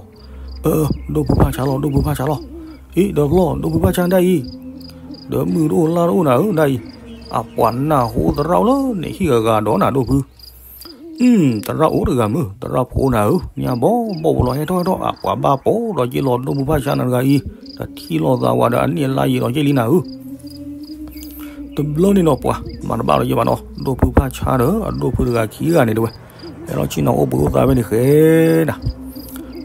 အၢ ဒိၣ်ဖုဖၣ်ဆါလီၤ ဒိၣ်ဖုဖၣ်ဆါလီၤ, အ့ ဒီးဖျီၣ်ဒိၣ်ဖုဖၣ်ဆါဒၣ်အံၤ, ဒီးမုၢ်တအိၣ်လါတအိၣ်နၤဧၢဒၣ်အံၤ, အပှၤနၢ်ဟူသရၣ်အိၣ်လၢနဟံၣ်ဂၤဂၤဒီးနၤဒိၣ်ဖု သရၣ်အိၣ်တဂၤမုၢ် သရၣ်ဖိနၤဧၢ, ညါဘီဘီဖိလီၤ ဟဲထီၣ်ဟဲထီၣ် အပှၤဘၣ်ပိာ်ဒီးက့ၤလီၤ ဒိၣ်ဖုဖၣ်ဆါနၤတဂၤအံၤ, တထံၣ်လိာ်သးဝဲဒီးအနံၣ်အလါယံာ်ဒီးက့ၤလံနၤဧၢ. တဘျီန့ၣ်ဒီးပှၤ မၤတဘၣ်လီၤယဲဘၣ်နီၤ, ဒိၣ်ဖုဖၣ်ဆါဒီး အဒိၣ်ဖုတဂၤခံဂၤန့ၣ်တဲဝဲ, ဟဲလီၤဆ့ၣ်နီၤအိၣ်ဘှံးအိၣ်သါဖဲန့ၣ်ဃဲဒၣ်,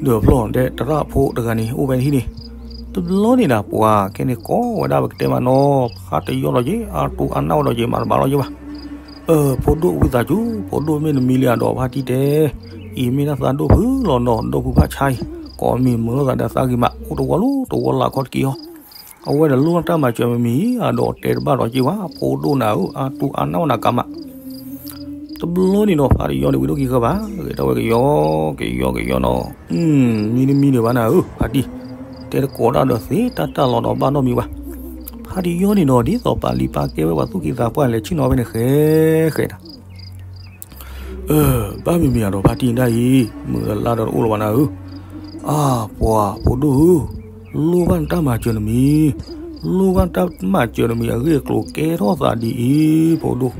ဒီးဖျီၣ်ဒဲးသရၣ်ဖိတဂၤန့ၣ် အိၣ်ဖဲန့ၣ်ဟံၣ်န့ၣ်, တဘျီန့ၣ်ဒၣ်ပှၤ ခဲန့ၣ်ကိးဝဲဒၣ်ပကတဲမးနီၤ, ဖးတယီလီၤက့ၤ အါတူၢ်အါနၢ်ဝဲလီၤက့ၤ မၤတဘၣ်လီၤယဲဘၣ်. အၢ ဖိဒိၣ်ဝံသးစူၤ ဖိဒိၣ်မ့ၢ်နမံၤလံအဒီးဖါတံၢ်တဲ, အံၤမ့ၢ်ဒၣ်သးဒိၣ်ဖုလီၤနီၤ ဒိၣ်ဖုဖၣ်ဆါအံၤ, ကိးမံၤမုာ်လိာ်သးဒီးသးဂ့ၤမး အိၣ်တဝီလၢတဝီလၢ်ခီတက့ၢ်အီၤ, အဝဲဒီးလိၣ်တၢ်မၤစၢၤမမံၤအဒီးတဲတဘၣ်ဒီးက့ၤဝဲ ဖိဒိၣ်နၤဧၢ အါတူၢ်အါနၢ်ဝဲနၤကးမး တဘျီန့ၣ်ဒီး ဖးတယီန့ၣ် ဝံၤဒိၣ်ကံၤဃၢဘၣ် ဂဲၤထီၣ်ဝဲကယီ ကယီကယီနီၤ, မံတမံဒံးဘၣ်နၤဧၢ ဖါတံၢ်, တဲတကိးတၢ်ဒီးသ့တၢ်တၢ်လီၤဒီးဘၣ်နီတမံၤဘၣ်. ဖးတယီန့ၣ်ဒီး ဒ်သိးပာ်လံပာ်ကဲဝဲပှၤသူၣ်က့သးပှၢ်လဲၤဆ့ၣ်နီၤဝဲန့ၣ်ဃဲဃဲဒၣ် အၢ ဘၣ်မံၤမံၤအဒီးဖါတံၢ်ဒၣ်အံၤ မုာ်ဒီးလါဒီးတအိၣ်လၢၤဘၣ်နၤဧၢ, အါ ပှၤဖိဒိၣ်ဧၢ, လိၣ်ဘၣ်နတၢ်မၤစၢၤနမံၤ, လိၣ်ဘၣ်နတၢ်မၤစၢၤနမံၤအဂ့ၢ်အကျိၤကဲထီၣ်သးဒ်အံၤ ဖိဒိၣ်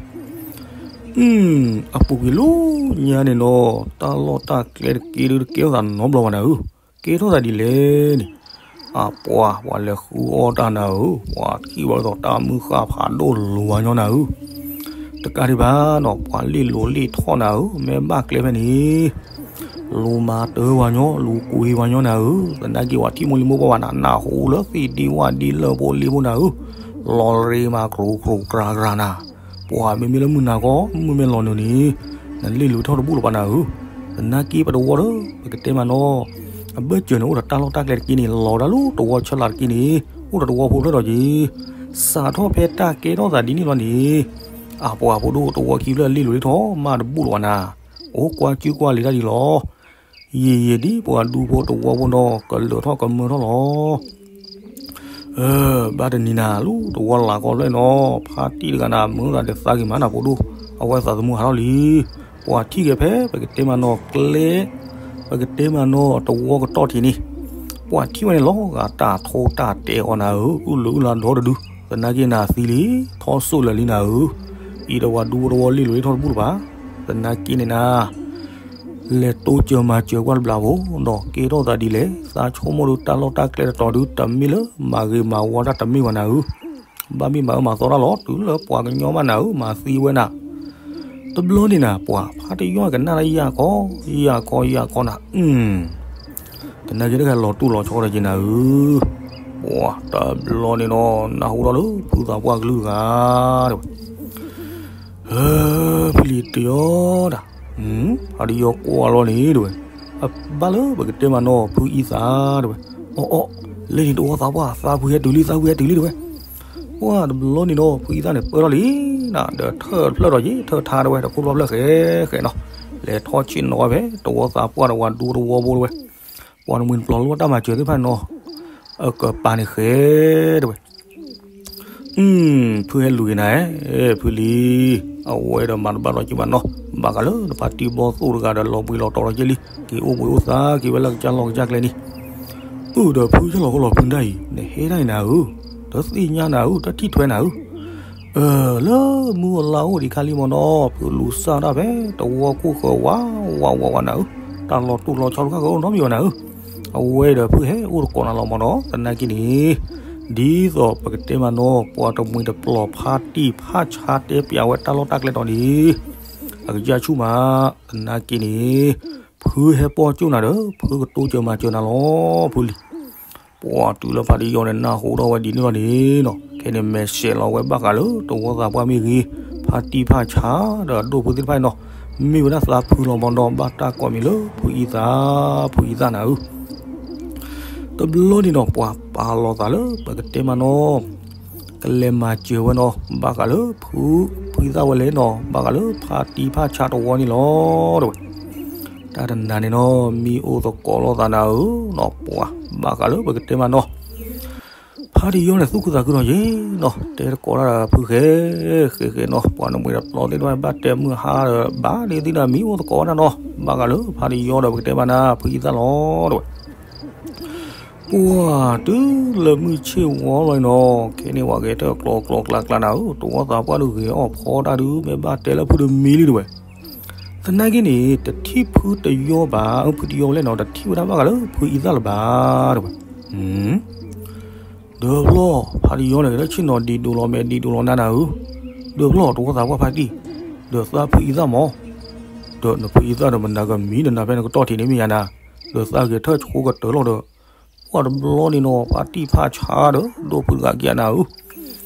အပူၤကွံာ်လၢညါန့ၣ်နီၤ တၢ်လီၢ်တၢ်ကျဲတက့ၢ်ဒုးတကဲထီၣ်သးနီတဘျီဘၣ်နၤဧၢ, ကဲထီၣ်သးဒ်လဲၣ်န့ၣ်, အပှၤ ပှၤလဲၤဃုအီၣ်တၢ်နၤဧၢ, ပှၤထံၣ်ဘၣ်ဒ်သိးတၢ်မုၢ်ဃၢ်ဖးဒိၣ်လူၤဝါညီနၤဧၢ, တကးဒံးဘၣ်နီၤ ပှၤလ့ၣ်လိၤလ့ၣ်ထီၣ်နၤဧၢ, မ့ၢ်ဘၣ်ကျဲဖဲန့ၣ် လူၤမၤတၢ်ဝါညီ လူၤကွံာ်ဝါညီနၤဧၢ, သနာ်က့ ပှၤထံၣ်မိၢ်လံၤမိၢ်ပှၢ်ဘၣ်နၤ နၢ်ဟူလၢသ့ၣ်ဒ့ဝၣ်ဒ့လၢဖိလံၤဖိနၤဧၢ, လီၤရ့မၤကြိၤကြိၤကြၤကြၤနၤ, ပှၤမ့မ့ၢ်လၢမုၢ်နၤကီ မုၢ်မ့ၢ်လီၤနုာ်န့ၣ်, နလ့ၣ်လိၤထီၣ်တဘူၣ်လၢၤဘၣ်နၤဧၢ, သနာ်က့ပတဝီဒီး ပကတဲမးနီၤ, အဘၢၣ်စၢၤန့ၣ် အိၣ်ဒီးတၢ်လီၢ်တၢ်ကျဲတက့ၢ်န့ၣ် လီၤဝဲဒၣ်လၢတဝီဆၢလၢ်တက့ၢ်န့ၣ်, အိၣ်ဒီးတဝီဖိဖျၢၣ်ဒီးက့ၤ စးထီၣ်ဖဲတၢ်ကဲထီၣ်သးဒ်န့ၣ်လီၤန့ၣ်, အပှၤဖိဒိၣ်တဝီခံဖျၢၣ်လ့ၣ်လိၤလ့ၣ်ထီၣ်မးတဘူၣ်လၢၤဘၣ်နၤ, အိၣ်ကွၢ်ကၠူကွၢ်လံၤတၢ်ဒ်လီၤ, ယံာ်ယံာ်ဒ်ပှၤဒူဖိတဝီဖိနီၤ ကလၢာ်ထီၣ်ကမၢထီၣ်လီၤ. အၢ ဘၣ်တနံၤနၤ လူၤတဝီလၢ်ကီဖျၢၣ်နီၤ ဖါတံၢ်တဂၤနၤ မုာ်သးဒီးသးဂ့ၤမးနၤဖိဒိၣ်, အဝဲသးသမူဟးထီၣ်လံ, ပှၤထံၣ်က့ၤဖဲ ပကတဲမးနီၤကျဲ ပကတဲမးနီၤတဝီကတီၢ်ထံးန့ၣ်, ပှၤထံၣ်ဝဲန့ၣ်လီၤဂာ်တၢ်ထိတၢ်တဲအီၤနၤဧၢ, အုၣ်လုာ်အုၣ်လါဒီတဒု, သနာ်က့နၤသံလံ, ထီၣ်စိၣ်လၢာ်လံနၤဧၢ, အံၤဒီးပှၤဒူဖိတဝီလ့ၣ်လိၤလ့ၣ်ထီၣ်တဘူၣ်လၢၤဘၣ်, သနာ်က့န့ၣ်နၤ လဲၤတိစၢၤမၤစၢၤကွၢ်တဘျီဖိဒီး ကဲထီၣ်သးဒ်လဲၣ်, သးဆိကမိၣ်ဒုးတၢ်လီၢ်တၢ်ကျဲတတီၤဒုး တမ့ၢ်လၢမၤဂ့ၤမၤဝါတၢ်တမ့ၢ်ဘၣ်နၤဧၢ, ဘၣ်မ့ၢ်မၤအၢမၤသီတၢ်လီၤ တုၤလၢပှၤကညီဘၣ်နၤဧၢ မၤသံဝဲနၤ, တဘျီန့ၣ်နၤ ပှၤဖါတယီကနၣ်လၢယၢ်ခီ, ယၢ်ခီ ယၢ်ခီနၤ, သနာ်က့တဂၤလီၤတူၢ်လီၤဆီဒီးက့ၤနၤဧၢ, ပှၤတဘျီန့ၣ်နီၤ နၢ်ဟူထီၣ်လၢဖုသးပှၢ်ကလုၢ်တဂၤ တဲဝဲ ဖုလံၤတယီဒၣ်, ဖါတယီကွၢ်လီၤန့ၣ်တဲဝဲ, အဘၣ်လၢပကတဲမးနီၤ ဖုအံသၣ်တဲဝဲ, အီၣ်အီၣ်, လၢန့ၣ်တဝီသးပှၢ် သးဖုဟဲတုၤလံ သးဖုဟဲတုၤလံတဲဝဲ, ပှၤတဘျီန့ၣ်ဒီး ဖုအံသၣ်န့ၣ်ပၢၢ်ထီၣ်လံနၤ ဒီးထၢၣ်တဖျၢၣ်ဒီးက့ၤ ထၢၣ်ထါတဲဝဲ တခိၣ်တဖျၢၣ်ဃဲဃဲနီၤ, လဲၤထီၣ်ဆ့ၣ်နီၤဝဲဖဲ တဝီသးပှၢ်ဒီးပှၤဒူတဝီဖိတဲဝဲ, ပှၤတမှံၤတပျီၤလိၣ်တၢ်မၤစၢၤသ့ၣ်တဖၣ်န့ၣ်နီၤ, အကပၤန့ၣ်ဃဲတဲဝဲ ဖုဟဲလူၤက့ၤနၤဧၢ, ဖုလံၤ, အဝဲဒီးမၤတဘၣ်ဒီးက့ၤဘၣ်နီၤ, ဘၣ်ဃးလၢနဖါတံၢ်ဘီသိၣ်တဂၤဒီးလီၤဘှံးလီၤတီၤဒီးက့ၤလံ, က့ၤအိၣ်ဘှံးအိၣ်သါက့ၤဝဲလၢကစၢ်လီၢ်ကစၢ်ကျဲန့ၣ်, အုၣ်ဒီးဖုကၢ်လီၤဃိလီၤဖုဒၣ်အံၤ နဟဲဒၣ်အံၤနၤဧၢ, တသ့ၣ်ညါနၤဧၢ, တထံၣ်ထွဲနၤဧၢ အၢ လၢမုၢ်အလါအိၣ်ဒံးခါလံမ့ၢ်နီၤ, ဖုလူၤစၢ်တၢ်ဖဲ တဝီခိၣ်ဃၢၤဝးဝးဝးဝးနၤဧၢ, တၢ်လီၤတိၢ်လီၤဆီတခါဃၢၤအိၣ်နီတမံၤဘၣ်နၤဧၢ, အဝဲဒီးဖုဟဲအိၣ်တကိးနၤလီၤမ့ၢ်နီၤ, သနာ်က့န့ၣ်, ဒ်သိးပကတဲမးနီၤ ပှၤတမှံၤတပျီၤဖါတံၢ်ဖးဆါတဲပျးဝဲတၢ်လီၢ်တၢ်ကျဲတီၤန့ၣ်, အကစၢ်ဆူၣ်မး, သနာ်က့န့ၣ်, ဖုဟဲပိာ်ကၠိၣ်နၤဒီး ဖုကတိစၢၤမၤစၢၤနၤလီၤ, ဖုလံၤ ပှၤတုၤလၢဖါတယီန့ၣ် နၢ်ဟူထီၣ်ဝဲဒ်န့ၣ်လီၤန့ၣ်နီၤ, ခဲန့ၣ်မဲာ်ဆှဲးလီၤဝဲဘၣ်ဃးလၢတဝီသးပှၢ်မ့ၢ်ဂ့ၤ, ဖါတံၢ်ဖးဆါ ဒီးအဒိၣ်ဖုသ့ၣ်တဖၣ်န့ၣ်နီၤ, မ့ၢ်ဝဲဒၣ်သးဖုလီၤမ့ၢ်နီၤ, ဘၣ်တၢ်ကိးမံၤလၢဖုအံသၣ်, ဖုအံသၣ်နၤဧၢ, တဘျီန့ၣ်နီၤ ပှၤပာ်လီၤသးလၢပကတဲမးနီၤ ကလဲၤမၤစၢၤဝဲနီၤ ဘၣ်ဃးလၢဖု ဖုအံသၣ်ဝဲလဲၣ်နီၤ ဘၣ်ဃးလၢဖါတံၢ်ဖၣ်ဆါတဝီန့ၣ်လီၤ တဲဝဲ. တၢ်တနၤန့ၣ်နီၤ မံအိၣ်သကိးလိာ်သးနၤဧၢနီၤ ပှၤ ဘၣ်ဃးလၢပကတဲမးနီၤ ဖါတံၢ်ယီန့ၣ် သူၣ်ခုသးခုနီၤယ့နီၤ တဲသကိးတၢ်ဒီးဖုဃဲ ဃဲဃဲနီၤ ပှၤနမှံၤဒီးပျီသ့ၣ်တဖၣ် ဘၣ်တဲမုၢ်ဟါဒီး ဘၣ်ဒ်သ့ၣ်ဒီးမံအိၣ်သကိးဝဲဒၣ်နီၤ ဘၣ်ဃးလၢဖါတံၢ်ယီဒီးပကတဲဘၣ်နၤ ဖုအံသၣ်လီၤ တဲဝဲ. ပှၤတုၤလၢမုၢ်ဆ့ၣ်ဝီလီၤနီၤ ခဲန့ၣ်ဝဲဂဲၤထၢၣ်ကျီကျီကျါကျါနၤဧၢ တဝီသးပှၢ်ဒုးဂဲၤအီၣ်ဖီတၢ်ဒုး မ့ၢ်ဘၣ်တဲလၢဖုတမံၤလံ တဲဝဲ. သနာ်က့န့ၣ် တထံၣ်ဖုတယီဘၣ် ဖုတယီဝဲလဲၣ်နီၤ တထံၣ်ဝဲဒၣ်ဘၣ်ဃးလၢဖုအံသၣ်လၢၤဘၣ် တဲဝဲ. ဒီးဖျီ ဖါတံၢ်ယီန့ၣ် ဂဲၤထၢၣ်ဆ့ၣ်နီၤဒံးဒိၣ်လီၤမဲာ်ဒံးဒိၣ်လီၤနါနၤဧၢ ဒီးဖျီတဝီသးပှၢ်ဖါတံၢ် ဒီးသးဖုအံသၣ်မး ဒီးနဖုအံသၣ်ဒီးမနၤကမံၤနနၤဖဲနကတီၢ်ထံးန့ၣ်မ့ၢ်ယါနၤ ဒီးသးဂဲၤထၢၣ်ဆိကတၢၢ်လီၤဒီး ပှၤတဘျီန့ၣ်နီၤ ဖါတံၢ်ဖါဆါဒီး ဒိၣ်ဖုတဂၤက့ၤနၤဧၢ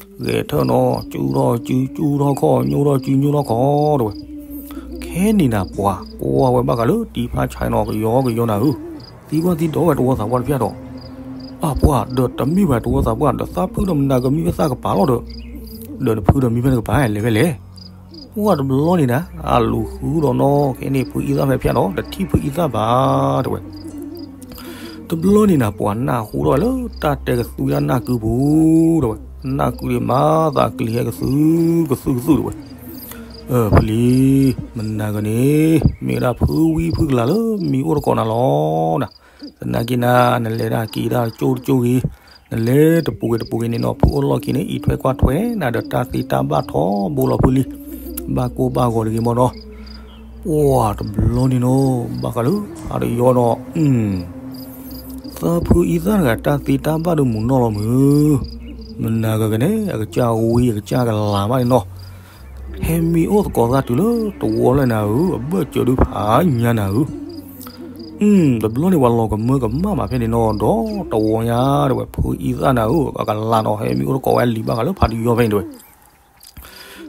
ဂဲၤထၢၣ်နီၤ ကၠူထီၣ်ကၠူ ကၠူထီၣ်ခီၣ် ညိထီၣ်ကၠူ ညိထီၣ်ခီၣ် တဲဝဲ. ခဲန့ၣ်နၤ ပှၤကွၢ်ဝဲဘၣ်ဃးလၢတံၢ်ဖါဆါနီၤ ကယီကယီနၤဧၢ သံကွၢ်သံဒိးဝဲတဝီသးပှၢ်တဖၣ်ဒီး အပှၤဒီးတမ့ၢ်ဘၣ်တဝီသးပှၢ် ဒီးသးဖုဒီးမနၤကမံၤဖဲသးကပၤလီၤဒီး ဒီးနဖုဒီးမံၤဖဲနကပၤလဲၤဖဲလဲၣ် ပှၤတဘျီန့ၣ်နၤ အလူၤဃုဒီးနီၤ ခဲန့ၣ်ဖုအံသၣ်ဖဲဖၣ်ဒီး တထံၣ်ဖုအံသၣ်ဘၣ် တဲဝဲ. တဘျီန့ၣ်နၤ ပှၤနၢ်ဟူထီၣ်ဝဲလၢတၢ်တဲကသူတၢ်နၢ်ကုပူၤ တဲဝဲ. နၢ်ကုဒံးမၤသးကလံၤဟဲကသူ ကသူကသူ တဲဝဲ. ဖုလံၤ မနၤကန့ၣ် မ့ၢ်ဝဲဒၣ်ဖုဝံဖုကလၤလၢမံၤအိၣ်တကိးနၤလီၤနၤ. သနာ်က့နၤ နလဲၤတၢ်က့ၤတၢ်တကၠိတကၠိဂ့ၤ နလဲၤတပူၤဂ့ၤတပူၤဂ့ၤန့ၣ်နီၤ ဖုအိၣ်လီၢ်ခံန့ၣ် အံးထွဲကွၢ်ထွဲနၤဒီးတၢ်သ့တၢ်ဘၣ်ထီဘိလီၤဖုလံၤ ဘၣ်ကိၢ်ဘၣ်ဂီၤတဂ့ၤမးနီၤ. ပှၤတဘျီန့ၣ်နီၤ ဘၣ်ဃးလၢဖါတံၢ်ယီနီၤ သးဖုအံသၣ်တဂၤတၢ်သ့တၢ်ဘၣ်ဒုးမုာ်နီၢ်လီၤမုာ် မနၤကကန့ၣ် အကစၢ်ဝံအကစၢ်ကလၤမးန့ၣ်နီၤ ဟဲမံအိၣ်သကိးသးတုၤလၢတဝီလၢနၤဧၢ အဘၢၣ်စၢၤဒုးဖးညါနၤဧၢ တဘျီန့ၣ် ပှၤလီၤကမၢကမၣ်မးဖဲန့ၣ်နီၤ ဒီးတဝီညါ တဲဝဲ ဖုအံသၣ်နၤဧၢ အကလၤနီၤ ဟဲမံအိၣ်သကိးဝဲလံၤဘၣ်ဃးလၢဖါတံၢ်ယီဖဲန့ၣ် တဲဝဲ.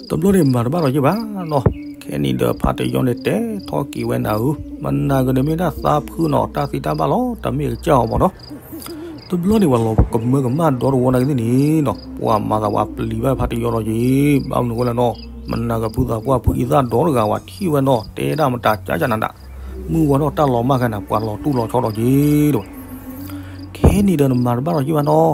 တဘျီန့ၣ်မၤတဘၣ်လီၤယ့ၢ်ဘၣ်နီၤ ခဲန့ၣ်ဒီးဖါတံၢ်ယီန့ၣ်တဲထီၣ်က့ၤဝဲနၤဧၢ မနၤကန့ၣ်မ့ၢ်ဒၣ်သးဖုနီၤ တၢ်သ့တၢ်ဘၣ်လီၤ တမ့ၢ်အကစၢ်အီၤမးနီၤ တဘျီန့ၣ် ပှၤလီၤကမၢကမၣ်ဒီတဝီနာ်က့သ့ၣ်န့ၣ်နီၤ ပှၤမၤသးပှၤပျံၤဘၣ်ဖါတံၢ်ယီဒီးက့ၤ ဘၣ်မနုၤဃိလဲၣ်နီၤ မနၤကဖုသးပှၢ်ဖုအံသၣ်ဒီတဂၤဝဲထံၣ်ဝဲနီၤ တဲဒၣ်မတၤကၢ်ကၢ်နၤဒၣ် မုၢ်ဝါထီၣ်တၢ်လီၤမၢ်ခဲနၤ ပှၤလီၤတူၢ်လီၤဆီဒီးက့ၤ တဲဝဲ. ခဲန့ၣ်ဒီးနမၤတဘၣ်လီၤယ့ၢ်ဘၣ်နီၤ အီၣ်တ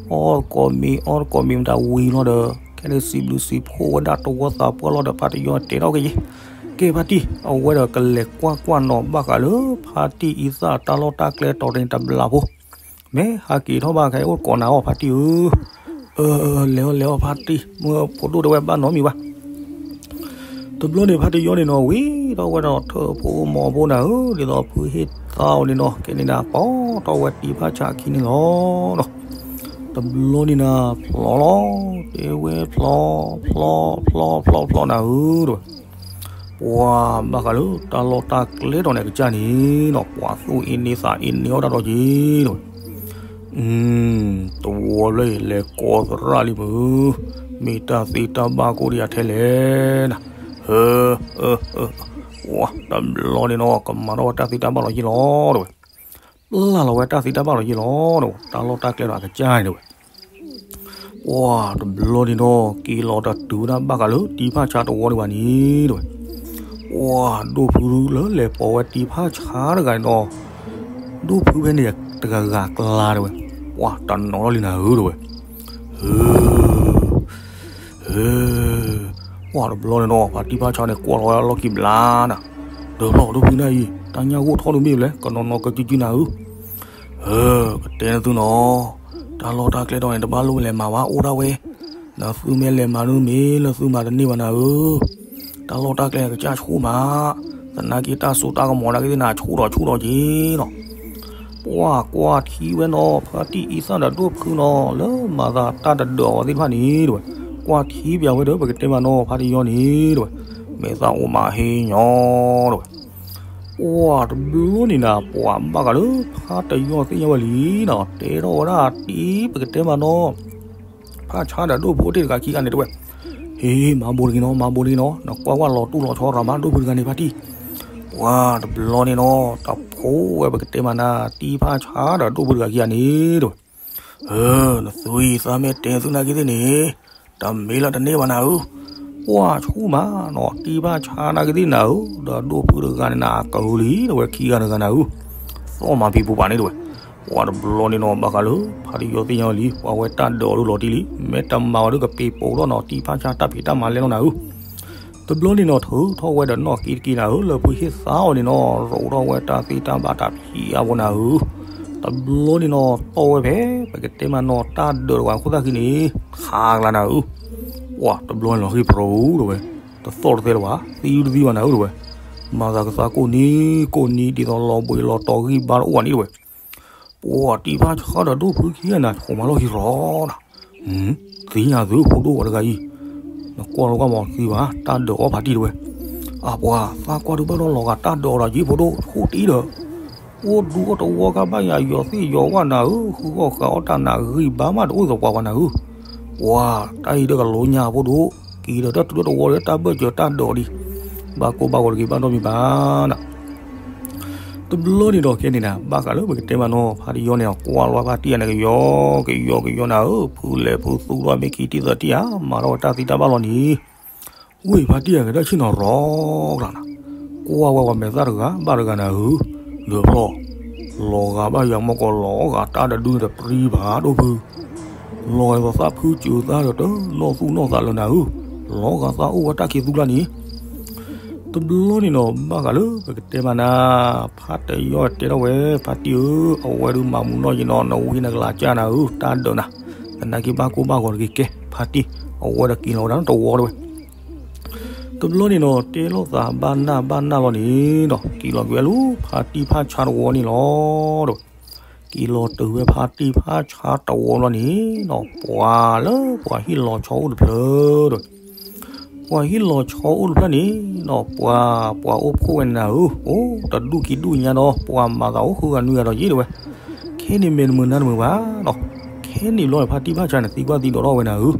ကိးမ့ၤ အီၣ်တကိးမ့ၤမတၤဝံၤလီၤဒီး ခဲန့ၣ်စံးဘျုးစံးဖှိၣ်ဝဲဒၣ်တဝီသးပှၢ်လီၤဒီးဖါတံၢ်ယီတဲထီၣ်က့ၤ ကဲဖါတံၢ် အဝဲဒီးကလဲၤကွၢ်ကွၢ်နီၤ ဘၣ်ဃးလၢဖါတံၢ်အံသၣ်တၢ်လီၢ်တၢ်ကျဲတီၤန့ၣ်တဘျီဖိ မ့ၢ်ဟးက့ၤထီၣ်ဘၣ်ခဲအိၣ်ကိးနၤအီၤဖါတံၢ်ဧၢ လဲၤအီၤလဲၤအီၤဖါတံၢ် မ့ၢ်ဖိဒိၣ်တဲဝဲဘၣ်နီတမံၤဘၣ် တဘျီန့ၣ်ဖါတံၢ်ယီန့ၣ်နီၤ ဝံၤထီၣ်ဝဲဒီးထၢၣ်ဖိမီၤဖိနၤဧၢ ဒ်သိးဖုဟ့ၣ်သါအီၤန့ၣ်နီၤ ကဲန့ၣ်နၤ ပိာ်ထီၣ်ဝဲတံၢ်ဖၣ်ဆါအခံန့ၣ်လီၤနီၤ တဘျီန့ၣ်နၤ ဖျီလီၤ တဲဝဲဖျီ ဖျီ ဖျီ ဖျီ ဖျီနၤဧၢ တဲဝဲ ပှၤဘၣ်ဃးလၢတၢ်လီၢ်တၢ်ကျဲတီၤန့ၣ်အကစၢ်န့ၣ်နီၤ ပှၤသူၣ်အ့န့သးအ့န့အီၣ်တၢ်ဒီးက့ၤ တဲဝဲ တဝီလၢအံၤ လဲၤကိးသရၣ်လံမုၢ်, မ့ၢ်တၢ်သ့တၢ်ဘၣ်ကိးဒံးယၤထဲလဲၣ်နၤ, ဟၢ, ပှၤတဘျီန့ၣ်နီၤ ကမၤထီၣ်ဝဲတၢ်သ့တၢ်ဘၣ်လီၤယ့ၢ်လီၤ တဲဝဲ, ပျၢ်လီၤဝဲတၢ်သ့တၢ်ဘၣ်လီၤယ့ၢ်လီၤ တဲဝဲ, တၢ်လီၢ်တၢ်ကျဲဒီးအကစၢ်န့ၣ် တဲဝဲ ပှၤတဘျီန့ၣ်နီၤ က့ၤလီၤတတုၤဝဲဒၣ်ဘၣ်ဃးလၢတံၤဖၣ်ဆါတဝီဒံးဘၣ်န့ၣ် တဲဝဲ, ပှၤဒိၣ်ဖုလၢလဲၤပိာ်ဝဲတံၤဖၣ်ဆါတဂၤန့ၣ်နီၤ, ဒိၣ်ဖုဖဲန့ၣ်တဂၤဂၤကျါ တဲဝဲ, ပှၤတနီၤထီၣ်လံနၤဧၢ တဲဝဲ, ဟၢ ဟၢ, ပှၤတဘျီန့ၣ်နီၤ ဖါတံၢ်ဖၣ်ဆါန့ၣ် ကွၢ်လီၤဝဲလီၢ်ခံဘျါနၤ, ဒီးဖျီဒိၣ်ဖုနၤအံၤ တၢ်ညၣ်ဂိၢ်ထီၣ်ဒိၣ်မ့ၢ်လဲၣ် ကနီၤနီၤကစုကစုနၤဧၢ, ဟၢ ကတဲနသုနီၤ, တၢ်လီၢ်တၢ်ကျဲဒီးန့ၣ် တဘၣ်လိၣ်လဲၤမၤဘၣ်အိၣ်ဒၣ်ဝဲ, နသုမ့ၢ်လဲၤမၤဒုးမ့ၢ်လၢသုမၤတန့ၢ်ဘၣ်နၤဧၢ, တၢ်လီၢ်တၢ်ကျဲကစၢ်ဆူၣ်မး, သနာ်က့တၢ်စိတၢ်ကမီၤနာ်က့သ့ၣ်နၤ ဆူၣ်ဒီးဆူၣ်ဒီးက့ၤနီၤ ပှၤကွၢ်ထံဝဲနီၤ ဖါတံၢ်အံသၣ်ဒီးဒိၣ်ဖုနီၤ လၢမၤသးတၢ်တဒၢးအဝဲသ့ၣ်တဖၣ်န့ၣ် တဲဝဲ, ကွၢ်ထံပၠးဝဲဒီး ပကတဲမးနီၤ ဖါတယီန့ၣ် တဲဝဲ, မ့ၢ်သးအိၣ်မးဟ့ၣ်ညီ တဲဝဲ, ပှၤတဘျီန့ၣ်နၤ ပှၤဘၣ်ဃးလၢဖါတယီသ့ၣ်ညါဝဲလံနီၤ တဲထီၣ်ဝဲဒၣ်တံၤ ပကတဲမးနီၤ ဖါဆါဒီးဒိၣ်ဖုအိၣ်တ့ၢ်တဂၤခံဂၤန့ၣ် တဲဝဲ, ဟ့ၣ် မၤဘိးတဂ့ၤနီၤ မၤဘိးတဂ့ၤနီၤ နကွၢ်ကွၢ်လီၤတူၢ်လီၤဆီရၤမး ဒိၣ်ဖုတဂၤန့ၣ် ဖါတံၢ်, ပှၤတဘျီန့ၣ်နီၤ တဖိဝဲပကတဲမးနၤ တံၤဖါဆါဒီးဒိၣ်ဖုတဂၤခံဂၤန့ၣ် တဲဝဲ, ဧၢ, နသုအံၤ သးမ့ၢ်တဲသုနာ်က့သ့ၣ်န့ၣ်, တမ့ၢ်လၢတန့ၢ်ဘၣ်နၤဧၢ. ပှၢ်ဆူၣ်မးနီၤ, တံၢ်ဖၣ်ဆါနာ်က့သ့ၣ်နၤဧၢ, ဒီးဒိၣ်ဖုတဂၤန့ၣ်နၤ အကဟုလံ တဝဲခံဂၤတဂၤနၤဧၢ. သီၣ်မၤဖံးပူၤပာ်န့ၣ်တဝဲ. ပှၢ်တဘျီန့ၣ်နီၤ ဘၣ်ဃးလၢ ဖါတယီသ့ၣ်ညါလံ ပှၤဝဲတၢ်ဒၢးအီၤဒိၣ်လီၤတံၢ်လံ, မ့ၢ်တမၤဝဲဒၣ်ကပ့ၤပိာ်ထီၣ်နီၤ တံၢ်ဖၣ်ဆါတၢ်ဖံးတၢ်မၤလဲၣ်လီၤနၤဧၢ. တဘျီန့ၣ်နီၤ ထုးထီၣ်ဝဲဒီးနီၣ်က့တက့နၤဧၢ, လၢဖုဟ့ၣ်သါအီၤန့ၣ်နီၤ ရိးထီၣ်ဝဲတၢ်သ့တၢ်ဘၣ်တၢ်ဖံးအါဖိနၤဧၢ. တဘျီန့ၣ်နီၤ တီၢ်ဝဲဖဲ ပကတဲမးနီၤ တၢ်ဒၢးတဝဲအခိၣ်သၣ်ခံန့ၣ် ထါကလါနၤဧၢ. ပှၢ်တဘျီန့ၣ်လီၤဟ့ၣ်ပရိတဝဲ, တသီၣ်တသဲလၢၤဘၣ်, သံတသံဘၣ်နၤဧၢတဝဲ. မၤသးကသါကိၣ်နံၤကိၣ်နံၤ ဒ်သိးလီၤဘှံးလီၤတီၤဂံၢ်ဘါတအိၣ်ဘၣ်န့ၣ်တဝဲ. ပှၢ်တံၢ်ဖၣ်ဆါဒီးဒိၣ်ဖုခံဂၤန့ၣ် ဆိးမၤလီၢ်ဟံၣ်ရီၤနၤ. သ့ၣ်ညါသုဖိဒိၣ်ဝဲတဂၤအံၤ, နကွၢ်လီၤကွၢ်မးသံဘၣ် တၢ်ဒၢးအီၤဖါတံၢ်တဝဲ. အပှၤ သးကွၢ်ဒုးဘၣ်ဒီးလီၤဂာ်တၢ်ဒၢးအီၤဒီးယ့ၣ်ဖိဒိၣ် ဆူၣ်တံၢ်ဒီး အိၣ်ဒူအိၣ်တဝီကဘၣ်ယၤ ယီၤသ့ၣ်ယီၤဝၣ်နၤဧၢ, ဃုဂီၢ်ဃာ်အီၣ်တၢ်နၤ ဂံၢ်ဘါမးတအိၣ်သပှၢ်ပှၢ်နၤဧၢ. ပှၤ တၢ်အံၤဒီးကလိညါဖိဒိၣ်, က့ၤဒီးတၢ်တုၤလၢတဝီဒီးတၢ်ဘၢၣ်စၢၤတၢ်ဒၢးအီၤဒံး, ဘၣ်ကိၢ်ဘၣ်ဂီၤတဂ့ၤဘၣ်နီတမံၤဘၣ်နၤ. တဘျီန့ၣ်ဒီးခဲန့ၣ်နၤ ဘၣ်ဃးလၢပကတဲမးနီၤ ဖါတယီန့ၣ် ကွၢ်လီၤဖါတံၢ်အန့ၣ်ကယီကယီကယီနၤဧၢ, ဖုလဲၤဖုသူဒီးမ့ၢ်ခံတံၢ်သၢတံၢ်ဧါ မၤထီၣ်ဝဲတၢ်သံတၢ်ဘၣ်လီၤန့ၣ် ဝ့ၢ်ဖါတံၢ်အကဒၢ်ဆ့ၣ်နီၤရီကျါနၤ, ကွၢ်ဝဲပှၤမဲာ်သၣ်တဂၤဘၣ်တဂၤနၤဧၢ, ဒၢးဖျီၣ်, လီၤဂာ်ဘၣ်ယၤမီၢ်ကီးလီၤဂာ်တၢ်တဒုန့ၣ်တပြံဘၣ်ဒိၣ်ဖု, လီၤဂာ်သးဖုစၢၤသးဒီးတနီၢ်သူၣ်နီၢ်သးလၢနၤဧၢ, လီၤဂာ်သးအိၣ်ဝဲတၢ်ခံးသူကျါန့ၣ် တဘျီန့ၣ်နီၤ ဘၣ်ဃးလၢပကတဲမးနၤ, ဖါတယီတဲထီၣ်ဝဲ ဖါတံၢ်ဧၢ, အဝဲဒုးမၤမူနီၢ်ယံၤနီၤ နဝံနကလၤကၢ်နၤဧၢ, တၢ်ဒၢးနၤ, သနာ်က့ဘၣ်ကိၢ်ဘၣ်ဂီၤတဂ့ၤကဲ, ဖါတံၢ်, အဝဲဒီးက့ၤလီၤဝဲဒၣ်တဝီတဝဲ တဘျီန့ၣ်နီၤ တဲလိာ်သးဘၣ်နၢ်ဘၣ်နၢ်လီၤန့ၣ်နီၤ က့ၤလီၤက့ၤဝဲလၢဖါတံၢ်ဖါဆါတဝီန့ၣ်လီၤဒီး က့ၤလီၤတုၤဝဲဖါတံၢ်ဖါဆါတဝီလီၤန့ၣ်နီၤ ပှၤလၢပှၤဟံၣ်လီၤဆီအိၣ်တဖျၢၣ်ဒီး ပှၤဟံၣ်လီၤဆီအိၣ်တဖျၢၣ်န့ၣ်နီၤ ပှၤ ပှၤအိၣ်ဖှိၣ်ဝဲနၤဧၢ, အိၣ်တဒူၣ်ခံဒူၣ်ညါဒီး ပှၤမၤသးအိၣ်ဃုဂၤနွံဂၤဒီးယ့ၣ်တဝဲ, ခဲန့ၣ်မဲာ်တမုာ်နါတမုာ်ဘၣ်နီၤ, ခဲန့ၣ်ဘျီန့ၣ် ဖါတံၢ်ဖါဆါန့ၣ် သံကွၢ်သံဒိးထီၣ်ဝဲနၤဧၢ,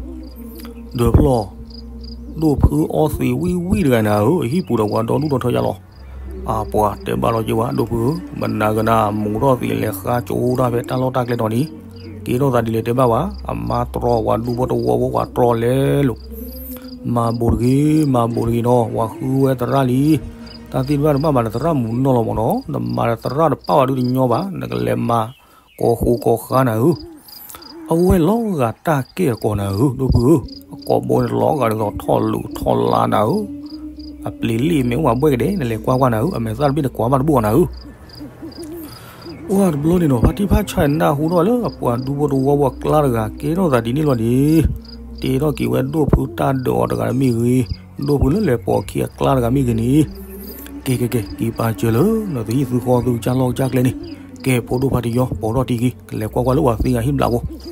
ဒၢးဖျီၣ်, ဒိၣ်ဖုအီသံးဝံၣ်ဝံၣ်တဂၤနၤဧၢ, အဟံၣ်ပူၤဒီးပှၤဒီဒူၣ်ဒီထၢယါလီၤ. အပှၤတဲဘၣ်လီၤက့ၤဝဲ ဒိၣ်ဖုဧၢ, မနၤကနၤ မူၤထီၣ်သံးလဲၤဃါကၠိတၢ်ဖဲတၢ်လီၢ်တၢ်ကျဲတီၤန့ၣ်, ကဲထီၣ်သးဒ်လဲၣ်တဲဘၣ်ဝဲ, အမါတြီပှၤဒူဖိတဝီဖိပှၤတြီလဲၤလိာ် မၤဘိးတဂ့ၤ, မၤဘိးတဂ့ၤနီၤ, ပှၤဃုဝဲသရၣ်လံ. တၢ်သ့ၣ်တဖၣ်တဘၣ်မၤဒီးသရၣ်မုာ်နီၢ်လီၤမၢ်နီၤ, နမၤဒီးသရၣ်တပၣ်ဝဲဒုးတညီဘၣ်, နကလဲၤမၤကိးဃူကိးဃါနၤဧၢ. အဝဲလီၤဂာ်တၢ်ကဲအကိာ်နၤဧၢ, ဒိၣ်ဖုဧၢ, အကိာ်ဘိန့ၣ်လီၤဂာ်ဒ်သိးထီၣ်လူးထီၣ်လါနၤဧၢ, အပျ့ၤလ့ၣ်မဲာ်အိၣ်မးဘှဲၣ်ကဒဲး, နလဲၤကွၢ်ကွၢ်နၤဧၢ, အမဲာ်သၣ်တဘ့ၣ်န့ၣ်ကွၢ်ဘၣ်တဘူၣ်အီၤနၤဧၢ. ပှၢ်တဘျီန့ၣ်နီၤ ဖါတံၢ်ဖါဆါနၢ်ဟူထီၣ်လၢအပှၤဒူဖိတဝီဖိအကျါတဂၤ ကဲထီၣ်သးဒ်န့ၣ်လီၤန့ၣ်, တဲထီၣ်က့ၤဝဲဒိၣ်ဖုတၢ်ဒၢးအီၤတဂၤမ့ၢ်ဂ့ၤ, ဒိၣ်ဖုလၢလဲၤပိာ်ခံအကျါတဂၤမ့ၢ်ဂ့ၤန့ၣ်, ကဲကဲကဲ က့ၤပာ်စၢၤလၢနသုဟံၣ်သုဃီသုကစၢ်လီၢ်ကစၢ်ကျဲန့ၣ်, ကဲဖိဒိၣ်ဖါတံၢ်ယီၤ ပိာ်ထီၣ်တံၢ်က့ၤ ကလဲၤကွၢ်ကွၢ်လၢပှၤသံဂၤဟံၣ်ဘျး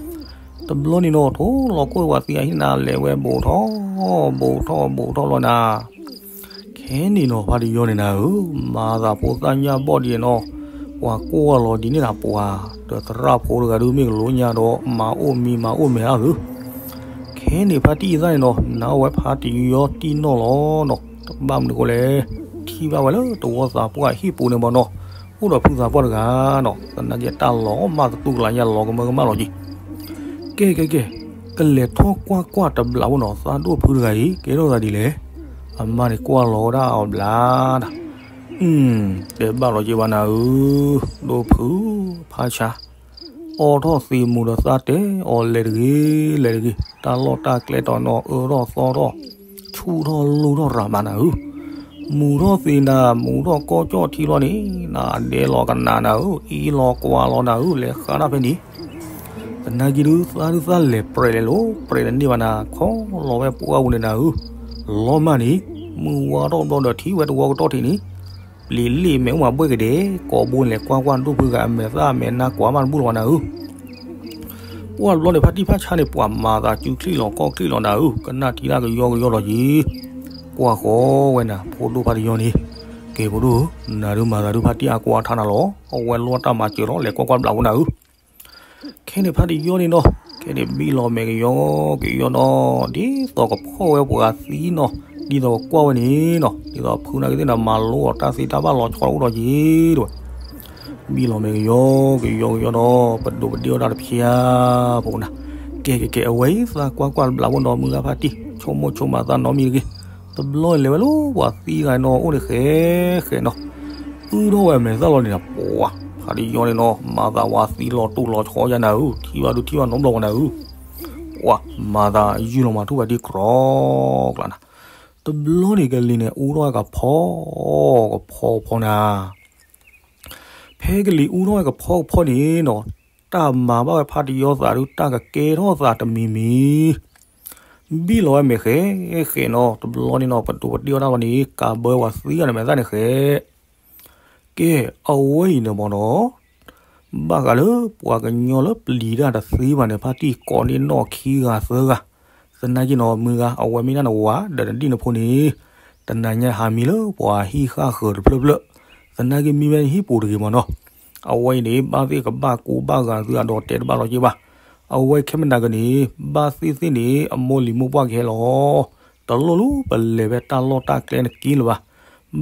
ဖိ တဘျီန့ၣ်နီၤ ထိၣ်လီၤခိၣ်ပှၤသံဂၤဟံၣ်နၤ လဲၤဝဲဘူးထီၣ်, ဘူးထီၣ် ဘူးထီၣ်လီၤနၤ. ခဲန့ၣ်နီၤ ဖါတံၢ်ယီၤန့ၣ်နၤဧၢ, မၤသးဖိသၣ်ညၣ်ဘီၣ်ဒ်န့ၣ်နီၤ, ပှၤကွၢ်လီၤဒ်န့ၣ်နၤ ပှၤ, ဒီးသရၣ်ဖိတဂၤဒုးမ့ၢ်ကလိညါဒီး မၤအိၣ်မံၤမၤအိၣ်မဲာ်အါသု ခဲန့ၣ်ဖါတံၢ်အံၤသၣ်န့ၣ်နီၤ နာ်ဝဲဖါတံၢ်ယီၤတံၢ်နီၢ်လီၤနီၤ, တဘၣ်မနုၤဃိလဲၣ်, ထံၣ်ဘၣ်ဝဲလၢတဝီသးပှၢ်ဟံၣ်ပူၤန့ၣ်ဘၣ်နီၤ, အိၣ်ဒီးဖုသးပှၢ်တဂၤနီၤ, သနာ်က့တၢ်လီၤမၢ်သတူၢ်ကလာ်ညါလီၤကမၢကမၣ်လီၤက့ၤ. ကဲကဲကဲ, ကလဲၤထီၣ်ကွၢ်ကွၢ်တဘျီဖိနီၤ သးဒိၣ်ဖုတဂၤအံၤ ကဲထီၣ်သးဒ်လဲၣ်, အမါန့ၣ်ကွၢ်လီၤဝဲဒၣ်အီၤဘျါနၤ တဲဘၣ်လီၤက့ၤဝဲနၤဧၢ, ဒိၣ်ဖု, ဖါဆါ, အီထီၣ်သံးမူၤဒီးသးတဲအီၤလဲၤတဂ့ၤ, လဲၤတဂ့ၤ, တၢ်လီၢ်တၢ်ကျဲတီၤနီၤ အၢထီၣ်သီထီၣ်, ဆူၣ်ထီၣ်လူၢ်ထီၣ်ရၤမးနၤဧၢ, မူၤထီၣ်သံးနၤ မူၤထီၣ်ကီၢ်ကၠီၣ်ထံလီၤန့ၣ် နဒဲလီၤကနၣ်နၤဧၢ, အံၤလီၤကွၢ်လီၤနၤဧၢ, လဲၤဃါတၢ်ဖဲန့ၣ် သနာ်က့ဒုး သးဒုးသးလဲၤပြဲးလဲၤလိၤ ပြဲးတန့ၢ်ဘၣ်နၤ ခီလီၤဝဲပှၢ်ပူၤန့ၣ်နၤဧၢ, လီၤမၢ်န့ၣ်, မုၢ်ဝါထီၣ်ဘျီဒီးထံၣ်ဝဲတဝီကတီၢ်ထံးန့ၣ်, ပျ့ၤလ့ၣ်မဲာ်အိၣ်မးဘှဲၣ်ကဒဲး, ကိာ်ဘိန့ၣ်လဲၤကွၢ်ကွၢ်ဒိၣ်ဖုဂၤအမဲာ်သၣ်အမဲာ်နါကွၢ်မးတဘူၣ်လီၤဘၣ်နၤဧၢ. ပှၢ်တဘျီန့ၣ် ဖါတံၢ်ဖါဆါန့ၣ် ပှၤမၤသးစုချံၣ်လီၤကီၢ်ချံၣ်လီၤနၤဧၢ, ကနၣ်ထံတၢ်ကယီကယီလီၤက့ၤ, ကွၢ်ဃီဝဲနၤ ဖိဒိၣ်ဖါတယီန့ၣ်, ကဲဖိဒိၣ်ဧၢ, နၤဒုးမၤသးဒုးဖါတံၢ်အကွၢ်ထါနၤလီၤ, အဝဲလီၢ်တၢ်မၤစၢၤလီၤ လဲၤကွၢ်ကွၢ်ဘျးဖိနၤဧၢ. ခဲန့ၣ်ဖါတယီန့ၣ်နီၤ, ခဲန့ၣ်ဘံၣ်လီၤမဲာ်ကယီကယီနီၤ, ဒ်သိးကဖီၣ်ဝဲပှၤသံနီၤ, ဒ်သိးကကွၢ်ဝဲန့ၣ်နီၤ, ဒ်သိးဖုနာ်က့သ့ၣ်နီၤ မၤလိအီၤတၢ်သ့တၢ်ဘၣ်လီၤဆီအိၣ်ဒီးက့ၤတဝဲ. ဘံၣ်လီၤမ့ၢ်ကယီကယီကယီဒီး ပဒိးပဒ့ၣ်အီၣ်တၢ်တဖျါဖိနၤ. ကဲကဲကဲ အဝဲအံၤသးကွၢ်ကွၢ်တဘျးဖိနီၤ မုၢ်ဂၤဖါတံၢ် ဆိကမိၣ်ဆိကမးသးနီတမံၤတဂ့ၤ. တဘျီန့ၣ်လဲၤဝဲလၢပှၤသံဂၤနီၤ အိၣ်န့ၣ်ဃဲဃဲနီၤ. အုၣ်ထီၣ်ဝဲအမဲာ်သၣ်လီၤန့ၣ်ဒီး ပှၤဖါတံၢ်ယီန့ၣ်နီၤ မၤသးဝဲသံလီၤတူာ်လီၤဆီယါနၤဧၢ, ထံၣ်ဘၣ်ဒုးထံၣ်ဘၣ်နီတဘျီဝဲနၤဧၢ. ပှၤမၤသးယုၢ်လီၤမၤထူၣ်ဖါတံၢ်ကြီကျါနၤ. တဘျီန့ၣ်ကလံၤန့ၣ် အူထီၣ်ဝဲကဖီ ကဖီကဖီနၤ. ဖဲကလံၤအူထီၣ်ဝဲကဖီကဖီန့ၣ်နီၤ တၢ်မၤဘၣ်ဝဲဖါတံၢ်ယီသးဒုး တၢ်ကကဲထီၣ်သးတမံၤမံၤ ဘံၣ်လီၤဝဲမဲာ်ဃဲဃဲနီၤ. တဘျီန့ၣ်နီၤ ပဒိးပဒ့ၣ်အီၣ်တၢ်လီၤန့ၣ် ကးဘၢပှၤသံဂၤန့ၣ်မဲာ်သၣ်န့ၣ်ဃဲ. ကဲ အဝဲအံၤန့ၣ်မ့ၢ်နီၤ ဘၣ်ဃးလၢပှၤကညီလၢပျံၤတၢ်တသ့ဘၣ်န့ၣ် ဖါတံၢ်ကိးန့ၢ်နီၣ်ခံဂၤသၢဂၤ. သနာ်က့နီၤ မုၢ်ဂၤ အဝဲမ့ၢ်ဒၣ်နဝၤဒီးနဒံၣ်နဖိန့ၣ် တနၤညါဟးမံလၢပှၤဟံၣ်ဃၣ်ဃၢၤတဖျၢၣ်ဖျၢၣ်, သနာ်က့မံဝဲဟံၣ်ပူၤတဂ့ၤမ့ၢ်နီၤ. အဝဲအံၤန့ၣ် ဘၣ်သ့ၣ်ကဘၣ်ကူဘၣ်ဂာ်သုအဒီးတဲတဘၣ်လီၤက့ဘၣ်. အဝဲခဲမနၤကန့ၣ် ဘၣ်သ့ၣ်သ့ၣ်န့ၣ် အမိၢ်လံၤမိၢ်ပှၢ်ကဟဲလီၤ. တလိၣ်လၢပလဲၤဖဲတၢ်လီၢ်တၢ်ကျဲနက့လၢၤဘၣ်.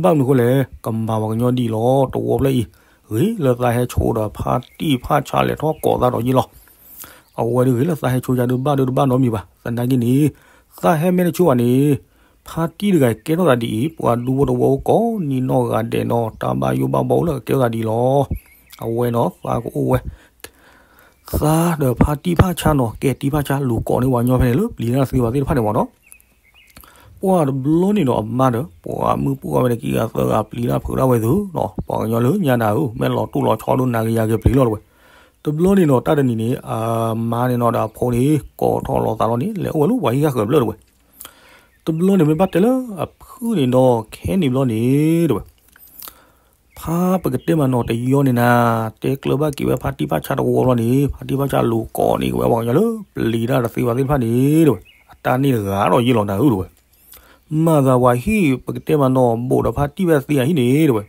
ဘၣ်မနုၤအဃိလဲၣ် ကမၤပှၤကညီဒ်အံၤလီၤ. တဝီဖျၢၣ်အံၤ ဂ့ၤလၢသးဟဲဆိဒီးဖါတံၢ်ဖါဆါလဲၤထီၣ်ကိးသးဒီးယ့ၢ်လီၤ. အဝဲဒုးဂ့ၤလၢသးဟဲဆိယါဒုးဘၣ်ဒုးတဘၣ်နီတမံၤဘၣ်. သနာ်က့န့ၣ် သးဟဲမဲာ်တဆိဘၣ်န့ၣ် ဖါတံၢ်တဂၤကဲထီၣ်သးဒ်အံၤ ပှၤဒူဖိတဝီအိၣ်ကိးန့ၢ်နီၣ်ဂၤဒဲးနီၤ တၢ်ဘၣ်ယိၣ်ဘၣ်ဘီအိၣ်လၢကကဲထီၣ်သးဒ်အံၤလီၤ. အဝဲနီၤ သးကအိၣ်ဝဲ သးဒီးဖါတံၢ်ဖါဆါနီၤ ကဲတံၢ်ဖါဆါလူၤကိးန့ၢ်ပှၤကညီဖဲန့ၣ်လၢပျံၤတၢ်သ့ဘၣ်သ့ၣ်တဖၣ်န့ၣ်မ့ၢ်နီၤ. ပှၤတဘျီန့ၣ်ဒီးအမါဒီး ပှၤမုၣ်ပှၢ်ဝဲန့ၣ် ခံဂၤသၢဂၤပျံၤတၢ်ဖုးတၢ်ဝဲသုနီၤ ပှၤကညီလၢညါနၤဧၢ မ့ၢ်လီၤတူၢ်လီၤဆီဒိၣ်နၤကယၤက့ၤပျံၤလီၤတဝဲ. တဘျီန့ၣ်နီၤ တၢ်တနံၤန့ၣ် အမါန့ၣ်နီၤဒီးအဖိန့ၣ် ကိးထီၣ်လီၤသးလီၤန့ၣ် လဲၤအိၣ်ဝဲလၢပှၤဟံၣ်ဃၣ်ဃၢၤတဖျၢၣ်တဝဲ. တဘျီန့ၣ်မ့ၢ်ဘၣ်တဲလၢအဖုၣ်န့ၣ်ဒီး ခဲန့ၣ်ဘျီန့ၣ်တဝဲ ဖါပကတဲမးနီၤတယီန့ၣ်နၤ တဲကျၢၤဘၣ်က့ၤဝဲဖါတံၢ်ဖါဆါတဝီဘျီန့ၣ် ဖါတံၢ်ဖါဆါလူၤကိးန့ၢ်က့ၤဝဲပှၤကညီလၢပျံၤတၢ်တသ့ဘၣ်သ့ၣ်တဖၣ်န့ၣ်တဝဲ အတၢ်န့ၣ်တဂၤဒီးယ့ၢ်လီၤနၤဧၢတဝဲ. မၤသးပှၤဟံၣ်ပကတဲမးနီၤ ဘူးဒီးဖါတံၢ်ဖဲသ့အဟံၣ်န့ၣ်တဝဲ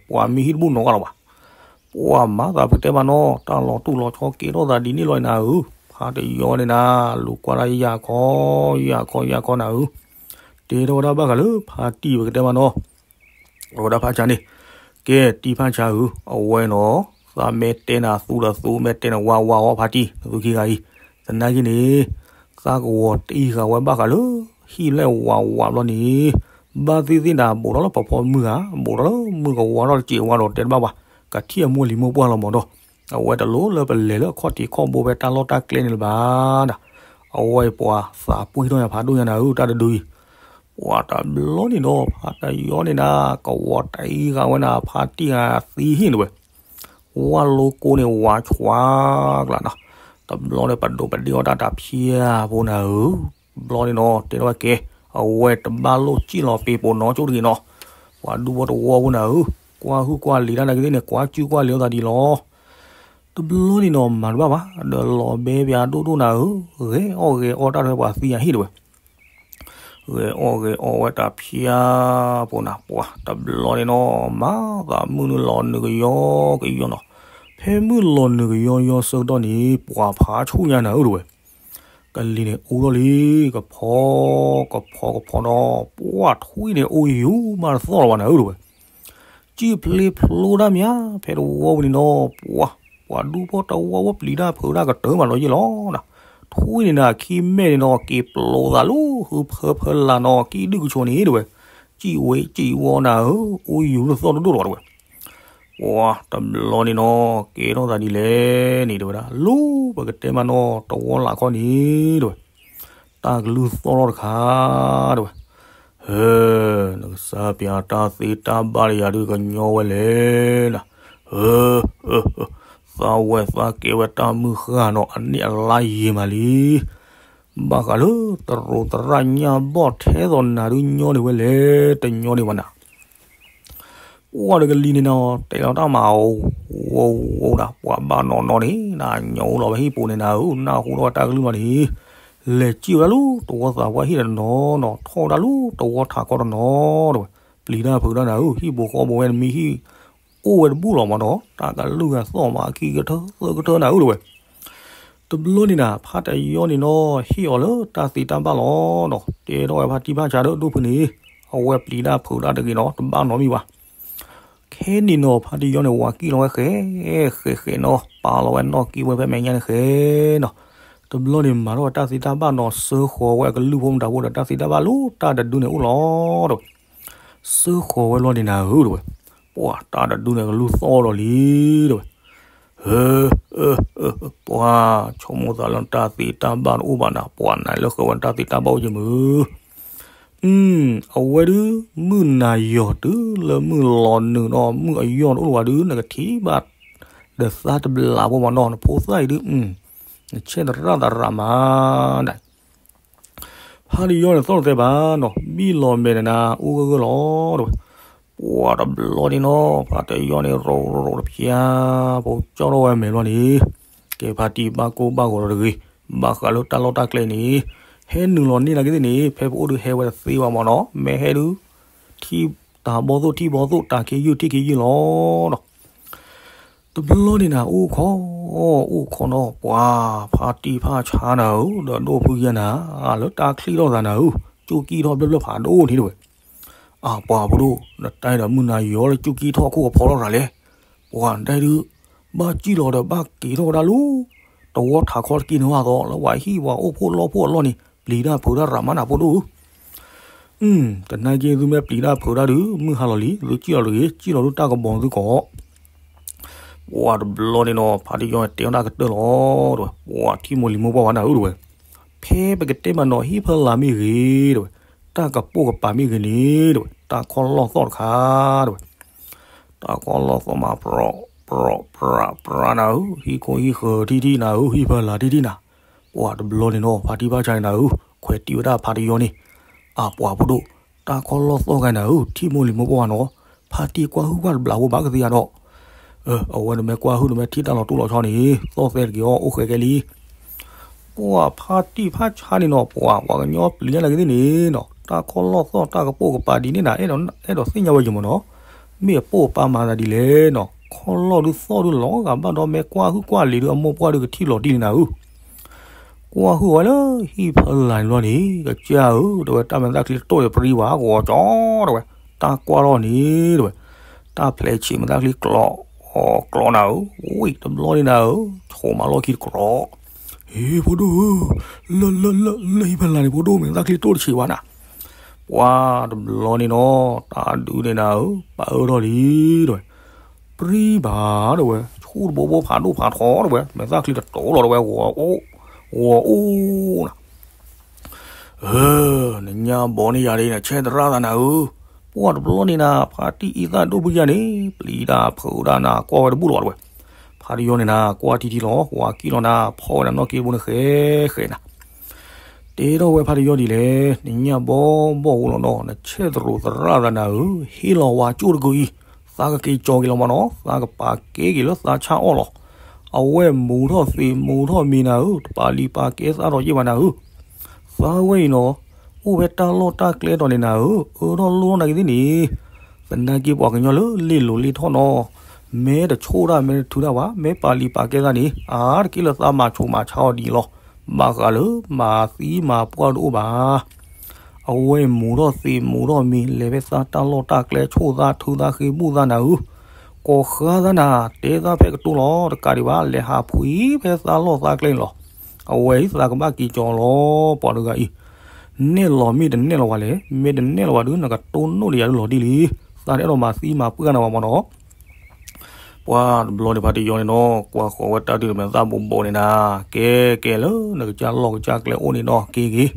ပှၤမ့ၢ်ဟံၣ်တဘူၣ်နီတဂၤလီၤဘၣ်. ပှၤမၤသးပကတဲမးနီၤ တၢ်လီၤတူၢ်လီၤဆီကဲထီၣ်သးဒ်န့ၣ်လီၤနၤဧၢ. ဖါတယီန့ၣ်နၤ လူၤကွၢ်တၢ်ယၤခီ ယၤခီယၤခီနၤဧၢ. တဲထီၣ်ဝဲဒၣ်ဘၣ်ဃးလၢဖါတံၢ်ပကတဲမးနီၤ အဝဲဒၣ်ဖါဆါန့ၣ် ကဲတံၢ်ဖါဆါဧၢ အဝဲနီၤ သးမ့ၢ်တဲနၤသူဒီးသူ မ့ၢ်တဲနၤဝါဝါအီၤဖါတံၢ် နသုခံဂၤအံၤ သနာ်က့န့ၣ် သးကဝီၤတံၢ်ဃာ်ဝဲဘၣ်ဃးလၢ ဟံၣ်လဲၣ်ဝးဝးဘျီန့ၣ် ဘၣ်သ့ၣ်သ့ၣ်နၤ ဘူးထီၣ်လၢပဖီမုၢ်ဧါ ဘူးထီၣ်လၢမုၢ်ကဝါထီၣ်တစဲးဝါဒီးတဲတဘၣ်ဘၣ် ကထံၣ်အမိၢ်လံၤမိၢ်ပှၢ်လီၤမးဒီး အဝဲတလိၣ်လၢပလဲၤလၢအခီၣ်ထံးခီၣ်ဘိဖဲတၢ်လီၢ်တၢ်ကျဲန့ၣ်လၢၤဘၣ်ဒီး အဝဲပှၤသးပှံၢ်ထီၣ်ညါဖးဒိၣ်ညါနၤဧၢ တၢ်တဒုအံၤ ပှၤတဘျီန့ၣ်ဒီး ဖါတယီန့ၣ်နၤ ကဝီၤတံၢ်ဃာ်ဝဲနၤ ဖါတံၢ်ဂၤသံဟံၣ်န့ၣ်ဝဲ ဝါလိကိန့ၣ် ဝါဆွါကျါနီၤ တဘျီန့ၣ် ပဒိးပဒ့ၣ်အီၣ်တၢ်တဖၠၣ်ဖိနၤဧၢ တဘျီန့ၣ်နီၤ တဲထီၣ်ဝဲကဲ အဝဲတဘၣ်လိၣ်စံၣ်လီၤပ့ၤပိာ်နီကၠိတဂ့ၤနီၤ ပှၤဒူဖိတဝီဖိနၤဧၢ ကွၢ်ဟုၣ်ကွၢ်လံၤတၢ်နာ်က့သ့ၣ်န့ၣ် ကွၢ်စုကွၢ်လံၤအီၣ်သးဒ်လီၤ တဘျီန့ၣ်နီၤ မၤတဘၣ်ဘၣ် ဒီးလီၤဘဲပၠးဒိၣ်ဒိၣ်နၤဧၢ ဂဲၤအီၣ်ဂဲၤအီတၢ်ထွဲပှၤသံအဟံၣ်တဝဲ ဂဲၤအီၣ်ဂဲၤအီဝဲတၢ်ဖၠၣ်ဖိနၤ ပှၤတဘျီန့ၣ်နီၤ မၤသးမုၢ်နုာ်လီၤနုာ်ကယီကယီနီၤ ဖဲမုၢ်လီၤနုာ်ကယီကယီဆၢကတီၢ်န့ၣ် ပှၤဖးဆူၣ်ညါနၤဧၢတဝဲ ကလံၤန့ၣ်အူထီၣ်လံ ကဖီ ကဖီကဖီနီၤ ပှၤထွံၣ်န့ၣ်အိၣ်ယူၤမးတသီၣ်လီၤဘၣ်နၤဧၢတဝဲ စံၣ်ဖျ့ဖျိတၢ်မး ဖဲတဝီပူၤန့ၣ်နီၤ ပှၤ ပှၤဒူဖိတဝီဖိပျံၤတၢ်ဖုးတၢ်ကတၢၢ်မးလီၤယ့ၢ်လီၤနၤ ထွံၣ်န့ၣ်နၤ ခံမဲာ်န့ၣ်နီၤ က့ၤပျိးသးလၢ ဟုဖၢဖၢလၢ်နီၤ ကံၣ်ဒုၣ်ကဆိးန့ၣ်တဝဲ စံၣ်ဝဲစံၣ်ဝီနၤဧၢ အိၣ်ယူၤတသီၣ်ဒိၣ်ဒိၣ်လီၤတဝဲ ပှၤတဘျီန့ၣ်နီၤ ကဲထီၣ်သးဒ်လဲၣ်န့ၣ်တဝဲဒၣ် လၢပကတဲမးနီၤ တဝီလၢ်ခီန့ၣ်တဝဲ တၢ်ကလုၢ်သီၣ်ထီၣ်တခါတဝဲ ဟၢ နကစၢ်ပၠးတၢ်သ့တၢ်ဘၣ်လၢယၤဒုးကညီဝဲလဲၣ်နၤ ဟၢ သးဝဲသးကဲဝဲတၢ်မုၢ်ဃၢ်နီၤ အန့ၣ်အလါယံာ်မးလံ ဘၣ်ဃးလၢသရိာ်သရၣ်ညၣ်ဘီၣ်ထဲသိးနၤဒုးညီန့ၢ်ဝဲလဲၣ် တညီန့ၢ်ဘၣ်နၤ ပှၤတကလံၤန့ၣ်နီၤ တဲလီၤတၢ်မၤ ဝိဝိဒၣ် ပှၤဘၣ်နီၢ်နီၢ်န့ၣ် နညီလီၤဝဲဟံၣ်ပူၤန့ၣ်နၤဧၢ နၢ်ဟူထီၣ်ဝဲတၢ်ကလုၢ်မးန့ၣ် လဲၤစံၣ်ဝဲဒၣ်လၢတဝီသးပှၢ်ဟံၣ်တနီၤနီၤ ထီၣ်ဝဲဒၣ်လၢတဝီထးခီတနီၤတဝဲ ပျံၤတၢ်ဖုးတၢ်နၤဧၢ ဟံၣ်ပူၤဃီပူၤဝဲနမံၤဟံၣ် အိၣ်ဝဲတဘူၣ်လီၤမးနီၤ တၢ်ကလုၢ်ဂၤသီၣ်မးခံကထၢသၢကထၢနၤဧၢတဝဲ တဘျီန့ၣ်နၤ ဖါတယီန့ၣ်နီၤ ဟ့ၣ်အီၤလၢတၢ်သ့တၢ်ဘၣ်လီၤနီၤ တဲထီၣ်ဝဲဖါတံၢ်ဖါဆါဒီးဒိၣ်ဖုန့ၣ် အဝဲပျံၤတၢ်ဖုးတၢ်တဂ့ၤနီၤ တဘၣ်နီတမံၤဘၣ်. ခဲန့ၣ်နီၤ ဖါတယီန့ၣ် ဝၤကံၣ်လီၤဝဲဃဲ ဃဲဃဲနီၤ ပာ်လီၤဝဲနီၣ်က့ဝဲဖဲမဲာ်ညါန့ၣ်ဃဲနီၤ. တဘျီန့ၣ်မၤထီၣ်ဝဲတၢ်သ့တၢ်ဘၣ်နီၤ စၢဃီၤဝဲအကလုၢ်ဖိမတၤဖိဒီး တၢ်သ့တၢ်ဘၣ်လၢတၢ်တဒုန့ၣ်အိၣ်လီၤ တဲဝဲ. စၢဃီၤဝဲဘျီန့ၣ်နၤဧၢ တဲဝဲ. ပှၤတၢ်တဒုန့ၣ်ကလုၢ်သီၣ်ဒီးလံ တဲဝဲ. ဟၢ ပှၤ ဆိကမိၣ်သးလၢတၢ်သ့တၢ်ဘၣ်တအိၣ်ဘၣ်နၤ ပှၤနၤလၢဃဲဝဲတၢ်သ့တၢ်ဘၣ်အိၣ်က့ၤမုၢ် အဝဲဒုး မုၢ်နၤယီၤတုၤလၢမုၢ်လီၤနုာ်ဒီး မုၢ်အယီၢ်တအိၣ်လၢၤဘၣ်ဒုး နကထံၣ်ဘၣ်ဒီးသးတဘျးဖိမးနီၤ နဖိသၣ်အံၤဒုး နဆဲၣ်သရၣ်သရၣ်မးဒၣ် ဖါတယီန့ၣ်သီၣ်တသဲဘၣ်နီၤ ဘံၣ်လီၤမဲာ်နၤ အိၣ်ဂၢၢ်ဂၢၢ်လီၤ တဲဝဲ. ပှၤတဘျီန့ၣ်နီၤ ဖါတယီန့ၣ် ရိးရိးတဖျါ ဖိကၠီထီၣ်ဝဲမဲာ်ဘျီန့ၣ် ကဲဖါတံၢ်ဘၣ်ကိၢ်ဘၣ်ဂီၤဒီးတဂ့ၤ ဘၣ်ဃးလၢတၢ်လီၢ်တၢ်ကျဲန့ၣ် ဟဲနုာ်လီၤန့ၢ်နာ်က့သ့ၣ်န့ၣ် ဖဲပအိၣ်ဒုးဟဲဝဲတသ့ဘၣ်မးနီၤ မ့ၢ်ဟဲဒုး ထံၣ်တၢ်ဘီသိၣ်ထံၣ်ဘီသိၣ် တၢ်ခ့ယုၢ်ထံၣ်ခ့ယုၢ်လီၤနီၤ တဘျီန့ၣ်နၤ အိၣ်ခိး အိၣ်ခိးနီၤ ပှၤဖါတံၢ်ဖါဆါနၤဧၢ ဒီးဒိၣ်ဖုယဲနၤ လၢတၢ်ချံၣ်ထီၣ်သးနၤဧၢ ကၠူၣ်ကံၢ်ထီၣ်ဘျၢၣ်ဘျၢၣ်ဖးဒိၣ်န့ၣ်တဲဝဲ. အပှၤဖိဒိၣ် နတၢ်ဒီးမုၢ်နၤယီၤလၢကၠူၣ်ကံၢ်ထီၣ်ခိၣ်ကဖီထီၣ်ရၤလဲၣ် ပှၤနတၢ်ဒုး ဘၣ်ကံၣ်ထီၣ်ဝဲဒၣ်လၢ တဝီထးခီတက့ၢ်န့ၣ်ဝဲအသိး လၢပှၤဟံၣ်ပှၤအိၣ်ဖှိၣ်လီၢ်ဖှိၣ်အလီၢ်န့ၣ် ပျံၤတၢ်ဖုးတၢ်ရၤမးနၤဖိဒိၣ်ဧၢ တနာ်က့သုမ့ၢ်ပျံၤတၢ်ဖုးတၢ်ဒုး မုၢ်ဟါလီၤလံ သုကံၣ်လီၤတဂ့ၤ ကံၣ်လီၤဒုးတၢ်ကဘီသုကီး ပှၤတဘျီန့ၣ်နီၤ ဖါတယီန့ၣ်တဲအီၣ်တၢ်ကတၢၢ်လီၤ တဲဝဲ ပှၤထံၣ်မိၢ်လံၤမိၢ်ပှၢ်ဝဲနၤဧၢ တဲဝဲ. ဖဲပကတဲမးနီၤ ဟံၣ်ဖီလာ်မ့ၢ်ဂ့ၤ တဲဝဲ, တၢ်ကပိာ်ကပၤမ့ၢ်ဂ့ၤန့ၣ် တဲဝဲ, တၢ်ခီၣ်လီၢ်သီၣ်တခါ တဲဝဲ, တၢ်ခီၣ်လီၢ်သီၣ်မး ပြီ ပြီ ပြီ ပြီနၤဧၢ, ဟံၣ်ခိၣ်ဟံၣ်ဃၢၤထံၣ်ထံၣ်နၤဧၢ, ဟံၣ်ဖီလာ်ထံၣ်ထံၣ်နၤ, ပှၤတဘျီန့ၣ်နီၤ ဖါတံၢ်ဖါဆါန့ၣ်နၤဧၢ, ခွဲးတံၢ်ဝဲဒၣ်ဖါတယီန့ၣ်, အပှၤဖိဒိၣ်, တၢ်ခီၣ်လီၢ်သီၣ်ဂၤနၤဧၢ, ထံၣ်မိၢ်လံၤမိၢ်ပှၢ်နီၤ, ဖါတံၢ်ကွၢ်ဟုၣ်ကွၢ်တဘျးဖိဘၣ်ကသ့ဧါဒီး, အဝဲနမ့ၢ်ကွၢ်ဟုၣ်နမ့ၢ်ထံၣ်တၢ်လီၤတိၢ်လီၤဆီန့ၣ် သီၣ်သဲတက့ၤအီၤ အိၣ်ဃဲကဲလံ. ပှၤဖါတံၢ်ဖါဆါန့ၣ်နီၤ ပှၤပှၤကညီပျံၤတၢ်နာ်က့သ့ၣ်န့ၣ်နီၤ တၢ်ခီၣ်လီၢ်သီၣ်တၢ်ကပိာ်ကပၤဒ်န့ၣ်နၤ အဲၣ်ဒိးသ့ၣ်ညါဝဲယံၤမးနီၤ, မ့ၢ်အပိာ်ကပၤမၤသးဒ်လဲၣ်နီၤ, ခီၣ်လီၢ်ဒုးသီၣ်ဒုးလီၤဂာ်ဘၣ်ဒီး မ့ၢ်ကွၢ်ဟုၣ်ကွၢ်လံၤဒုးအမိၢ်ပှၢ်ဒုးကထံၣ်လီၤတံၢ်လံနၤဧၢ. ကွၢ်ဟုၣ်ဝဲလၢဟံၣ်ဖီလာ်န့ၣ်ဘျီန့ၣ် ကစၢ်ဧၢ တဲဝဲ တၢ်မဲာ်သၣ်ချံတတိၢ်န့ၣ် ပြံဘၣ်ဂီၤကၠီ တဲဝဲ, တၢ်ကွၢ်ထီၣ်န့ၣ် တဲဝဲ, တၢ်ဖျဲးဆံးမဲာ်သၣ်ချံကျိး ကျိးနၤဧၢ, ဝံၣ်တဘျီန့ၣ်နၤဧၢ, ဆိးမးလီၢ်ခံတကြီ, ဟ့ၣ်ဖိဒိၣ်ဧၢ, လၢ လၢ လၢ လၢဟံၣ်ဖီလာ်န့ၣ် ဖိဒိၣ် မဲာ်သၣ်ချံတတိၢ်တဆံးဘၣ်နၤ, ပှၤတဘျီန့ၣ်နီၤ တၢ်ဒုးန့ၣ်နၤဧၢ, ပၢ်အၢထီၣ်လံ တဲဝဲ, ပြံဘၣ် တဲဝဲ, ဆူၣ်တဘိဘိဖးဒိၣ်ဖးထီ တဲဝဲ, မဲာ်သၣ်ချံတတိၢ်လီၤ တဲဝဲ, ဂီၤအိၣ် ဂီၤအိၣ်နၤ နညၣ်ဘီန့ၣ်ယၤဒ်နဆဲၣ်သရၣ်သးနၤဧၢ, ပှၤတဘျီန့ၣ်နၤ ဖါတံၢ်အံသၣ်ဒိၣ်ဖုယါန့ၣ် ပျံၤတၢ်ဖုးတၢ်နၤ ကွၢ်ဝဲတဘူၣ်လၢၤဘၣ်တဲဝဲ, ဖါတယီန့ၣ်နၤ ကွၢ်ထံထံလီၤ ဝၤကံၣ်လီၤနၤ ဖီၣ်ဝဲဒၣ်နီၣ်က့တဘိန့ၣ်ဃဲဃဲနၤ, တဲထီၣ်ဝဲဖါတယီဒ်လဲၣ်, နညၣ်ဘီဘီဧိၤလီၤနီၤ နဆဲၣ်သရၣ်သရၣ်သးနၤဧၢ, ဟ့ၣ်လီၤဝၤကၠိၣ်တကုၤအံၤ, သးကက့ၤကၠီၤက့ၤလီၤမးနီၤ သးကပာ်ကဲက့ၤလၢသးဆၣ်အီၣ်လီၤ အဝဲမူထီၣ်သံးမူထီၣ်မံၤနၤဧၢ, တပာ်လံၤပာ်ကဲသးထီၣ်ယ့ၢ်ဘၣ်နၤဧၢ, သးဝဲအံၤနီၤ, အိၣ်ဖဲတၢ်လီၢ်တၢ်ကျဲတီၤန့ၣ်နၤဧၢ, အၢထီၣ်လိၣ်ထီၣ်နာ်က့သ့ၣ်န့ၣ်, သနာ်က့ပှၤကညီလၢလ့ၣ်လိၤလ့ၣ်ထီၣ်နီၤ, မ့ၢ်တဆိၣ်တၢ်မ့ၢ်တထုးတၢ်ဘၣ်, မ့ၢ်ပာ်လံၤပာ်ကဲသးန့ၣ် အါတက့ၢ်လၢသးမၤဆိးမၤဆါအီၤဒ်အံၤလီၤ, ဘၣ်ဃးလၢမၤသံမၤပှၢ်တအိၣ်ဘၣ် အဝဲမူထီၣ်သံးမူထီၣ်မံၤ လဲၤဖဲသးတၢ်လီၢ်တၢ်ကျဲ ဆိၣ်သးထုသးဃ့ဘူၣ်သးနၤဧၢ, ကိးဃါသးနၤ, တဲသးဖဲကတိၤလီၤ တကးဒံးဘၣ် လဲၤဟးဖှံဖဲသးလီၢ်သးကျဲန့ၣ်လီၤ, အဝဲအံၤသးကဘၣ်က့ၤကၠီၤလီၤ ပှၤတဂၤအံၤ, နဲၣ်လီၤမ့ၢ်တနဲၣ်လီၤဝဲလဲၣ်, မ့ၢ်တနဲၣ်လီၤဝဲဒုး နကတိၢ်နီၣ်လံယၤဒုးလီၤတံၢ်လံ, သးတအဲၣ်ဒိးမၤသံမၤပှၢ်နၤဝဲမးနီၤ ပှၤတဘျီန့ၣ်ဖါတယီန့ၣ်နီၤ ကွၢ်ဃီၤဝဲတၢ်ဒုးမဲာ်သၣ်ဘိးဘိးန့ၣ်နၤ, ကဲကဲလၢနကစၢ်လီၢ်ကစၢ်ကျဲအိၣ်န့ၣ်နီၤ က့ၤက့ၤ,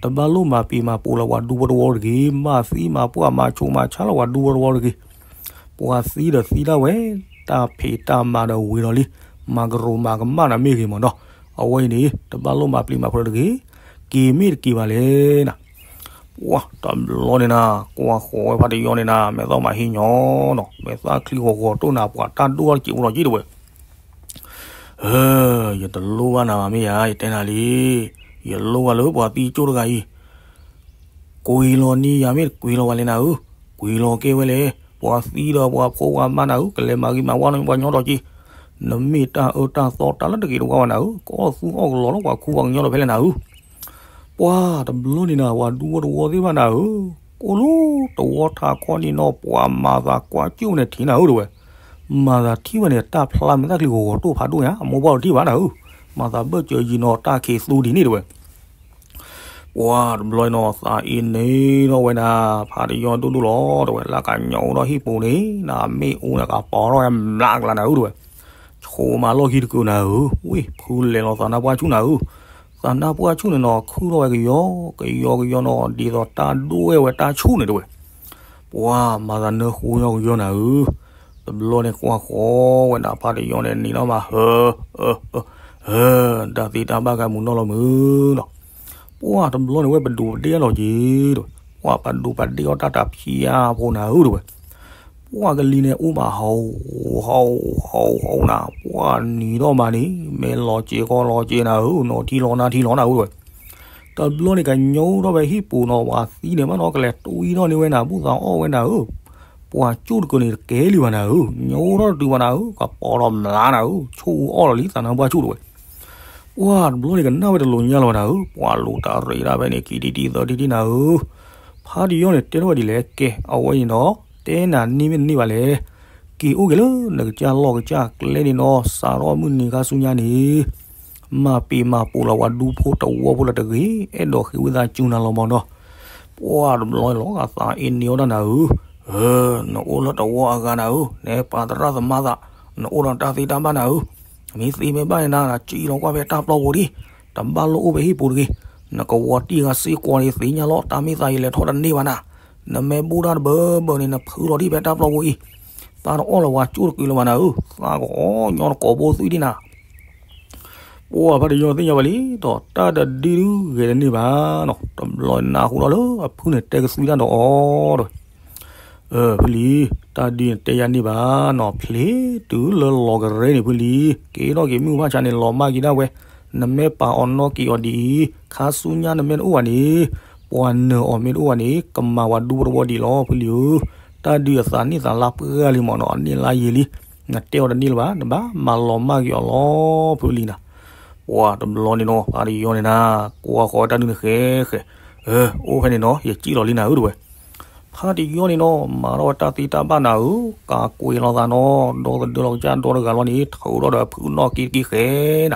တဘၣ်လိၣ်မၤပျံၤမၤပူၤလၢပှၤဒူဖိတဝီတဂ့ၤ, မၤသံမၤပှၢ်မၤဆိးမၤဆါလၢပှၤဒူဖိတဝီတဂ့ၤ, ပှၤသံဒီးသံဒၣ်ဝဲ, တၢ်ဖံးတၢ်မၤဒီးဝံၤလီၤလံ, မၤကရူၢ်မၤကမၣ်နၤမ့ၢ်ဂ့ၤမးနီၤ, အဝဲအံၤန့ၣ် တဘၣ်လိၣ်မၤပျံၤမၤဖုးတဂ့ၤ, က့ၤမ့ၢ်တက့ၤဘၣ်လဲၣ်နၤ ပှၤတဘျီန့ၣ်နၤ ကွၢ်ဃီၤဝဲဖါတယီန့ၣ်နၤ မဲာ်သၣ်မၤဟံးညီနီၤ မဲာ်သၣ်ချံဂီၤဂီၤတိၢ်နၤ ပှၤတၢ်ဒိၣ်ထီၣ်တစဲးဖိလီၤက့ၤတဲဝဲ, ယတလိၣ်ဘၣ်နၤဘၣ်မ့ၢ်ယါ ယတဲနၤလံ, ယလိၣ်ဘၣ်လၢပှၤသံကၠိၣ်တဂၤအံၤ, ကွံာ်လီၤန့ၢ်ယၤမ့ၢ်တကွံာ်လီၤဘၣ်လဲၣ်နၤဧၢ, ကွံာ်လီၤကဲဝဲလဲၣ်, ပှၤသံဒီးပှၤဖိပှၤမါနၤဧၢ ကလဲၤမၤဂ့ၤမၤဝါနီၢ်ပှၤကညီထီၣ်က့ၤ, နမ့ၢ်တၢ်အၢတၢ်သီတၢ်လၢတဂ့ၤတဝါဘၣ်နၤဧၢ, ကအီၣ်သူအီၣ်ကလီၤလၢပှၤခူပှၤကညီဒီးဖဲလဲၣ်နၤဧၢ ပှၤတဘျီန့ၣ်နၤ ပှၤဒူဖိတဝီသ့ၣ်တဖၣ်နၤဧၢ, ကိၢ်လီၤတဝီထးခီန့ၣ်နီၤ ပှၤမၤသးကွၢ်ကၠိၣ်န့ၣ်ထံၣ်နၤဧၢ တဲဝဲ, မၤသးထံၣ်ဝဲန့ၣ် တၢ်ဖျါမ့ၢ်တၢ်ချံဂီၤဂီၤတိၢ်ဖးဒိၣ်ညါ အမိၢ်ပှၢ်တထံၣ်ဘၣ်နၤဧၢ, မၤသးဘၢၣ်စၢၤယံၤနီၤ တၢ်ခံးသူဒ်န့ၣ် တဲဝဲ. ပှၤတဘျီနီၤ သးအ့န့ၣ်ထီၣ်ဝဲဒၣ် ဖါတယီဒိၣ်ဒိၣ်လီၤ တဲဝဲ, လၢကညီအိၣ်ဒီးဟံၣ်ပူၤန့ၣ် နမ့ၣ်အူန့ၣ်ကပီၤထီၣ်ဝဲမျးကလးနၤဧၢ တဲဝဲ, ဆိမးလီၢ်ခံတကုာ်နၤဧၢ, ဝ့ၢ်ဖုလဲၤလီၤသးနါပှၢ်ဆူၣ်နၤဧၢ, သးနါပှၢ်ဆူၣ်န့ၣ်နီၤ ခုၣ်ထီၣ်ဝဲကယီ ကယီကယီနီၤ ဒ်သိးတၢ်ဒိၣ်ဝဲတၢ်ဆူၣ်န့ၣ် တဲဝဲ. ပှၤမၤသးနၢဃိယီကယီနၤဧၢ, တဘျီန့ၣ်ကွၢ်ဃီဝဲဒၣ်ဖါတယီန့ၣ် နံၤနီၢ်မး ဟၢ ဟၢ ဟၢ တၢ်သ့တၢ်ဘၣ်ကမူးနီၢ်လီၤမုာ်နီၤ, ပှၤတဘျီန့ၣ်ဝဲပဒိးပဒ့ၣ်အလီၤက့ၤ တဲဝဲ, ပှၤပဒိးပဒ့ၣ်အီၣ်တၢ်တဖၠါဖိနၤဧၢ တဲဝဲ, ပှၤကလံၤန့ၣ်အိၣ်ဘၣ်ဟီ ဟီ ဟီ ဟီနၤ ပှၤနံၤထီၣ်မးန့ၣ် မ့ၢ်လီၤစ့ကီလီၤစ့နၤဧၢ နီၤထံလီၤနါထံလီၤနၤဧၢ တဲဝဲ. တဘျီန့ၣ်ကညီထီၣ်ဝဲဟံၣ်ပူၤနီၤ ပှၤသံန့ၣ်မးနီၤ ကလဲၤတွံထီၣ်န့ၢ်ဝဲနၤ ဘူၣ်သးအီၣ်ဝဲနၤဧၢ, ပှၤကၠိၣ်တကုာ်န့ၣ်တကဲလံဘၣ်နၤဧၢ, ညီထီၣ်တတုၤဘၣ်နၤဧၢ, ကပီၤထီၣ်မျးနၤဧၢ, ဆိၣ်အူအီၣ်လီၤလံ သးနါပှၢ်ဆူၣ် တဲဝဲ. ပှၤတဘျီန့ၣ်ကနၣ်ဝဲတလိၤညါလီၤဘၣ်နၤဧၢ, ပှၤလိာ်တၢ်ရ့ဒၣ်ဖဲန့ၣ် ခံထံၣ်တထံၣ်သၢထံၣ်တထံၣ်နၤဧၢ, ဖါတယီန့ၣ်တဲထီၣ်ဝဲဒ်လဲၣ် ကဲ အဝဲအံၤနီၤ တဲနၤန့ၢ်မ့ၢ်တန့ၢ်ဘၣ်လဲၣ်, က့ၤအိၣ်က့ၤလၢနကစၢ်လီၢ်ကစၢ်ကျဲန့ၣ်နီၤ စးထီၣ်မုၢ်နံၤခါဆူညါန့ၣ် မၤပ့ၤမၤပိာ်လီၤပှၤဒူဖိတဝီဖိလၢတဂ့ၤ, အဲၣ်ဒိးဃ့ဝံသးစူၤနၤလီၤမးနီၤ. ပှၤတဘျီန့ၣ်လီၤ အသးအ့န့ၢ်အီၣ်တၢ်နၤဧၢ, နအိၣ်လၢတဝီအဂၤနၤဧၢ, နပာ်သရၣ်သမါသး, နအိၣ်ဒီးတၢ်သ့တၢ်ဘၣ်နၤဧၢ, မ့ၢ်သ့မ့ၢ်ဘၣ်န့ၣ်နၤ နစံၣ်လီၤကွၢ်ဖဲတၢ်ပျီပူၤဒံး, တဘၣ်လိၣ်အိၣ်ဖဲဟံၣ်ပူၤတဂ့ၤ, နကဝီၤတံၢ်ဂၤစ့ကွီၤန့ၣ်သ့ၣ်ညါလီၤ တၢ်မ့ၢ်သးယလဲၤထီၣ်တန့ၢ်ဘၣ်နၤ, နမ့ၢ်ဘူၣ်တၢ်တဘၢဘၢန့ၣ် နဖုလီၤတံၢ်ဖဲတၢ်ပျီပူၤအံၤ, သးတအီၣ်လၢပှၤကၠိၣ်တကုာ်လၢၤဘၣ်နၤဧၢ, သးကအီၣ်ညီတကိးဘိသွံၣ်ဒံးနၤ ပှၤဖါတယီသ့ၣ်ညါဝဲလံ ဒီးတၢ်တဒုဂဲၤတန့ၢ်ဘၣ်နီၤ, တဘျီနၢ်ဟူထီၣ်လၢအဖုန့ၣ်တဲကသွံတၢ်ဒီးအီၤဒီး, ဖုလံၤ, တၢ်ဒုန့ၣ်တဲယၤန့ၢ်ဘၣ်နီၤ, ဖျ့တုၤလၢလီၤကရဲန့ၣ် ဖုလံၤ, က့ၤထီၣ်က့ၤမ့ၣ်အူဖးဆါန့ၣ် လီၤမၢ်က့ၤဒၣ်ဝဲ, နမ့ၢ်ပာ်အီၤနီၣ်က့ၤအီၤဒ်အံၤ, ခါဆူညါနမ့ၢ်တအိၣ်ဘၣ်န့ၣ်, ပှၤနၢၤအီၤမ့ၢ်တအိၣ်ဘၣ်န့ၣ် ကမၤဝဲဒူဖိတဝီဒံးလီၤ ဖုလံၤဧၢ, တၢ်ဒုအသးနံၣ်သးလါပှၢ်လံမးနီၤ အန့ၣ်လါယံာ်လံ, နတဲအီၤတန့ၢ်လၢၤဘၣ် နဘၣ်မၤလီၤမၢ်က့ၤအီၤလီၤ ဖုလံၤနၤ. ပှၤတဘျီန့ၣ်နီၤ ဖါတယီန့ၣ်နၤ, ကွၢ်ဃီတၢ်ဒုန့ၣ်ဃဲဃဲ, အိၣ်ဖဲန့ၣ်နီၤ ယစံၣ်လီၤလံနၤဧၢ တဲဝဲ. ဖါတယီန့ၣ်နီၤ မၤထီၣ်ဝဲတၢ်သ့တၢ်ဘၣ်နၤဧၢ, ကးကွံာ်လီၤသးနီၤ, ဒီသဒၢလီၤကစၢ်ဒီတဂၤလီၤန့ၣ် ထုးထီၣ်ဒီးဖုနီၣ်က့ၤတက့ၢ်ဃဲနၤ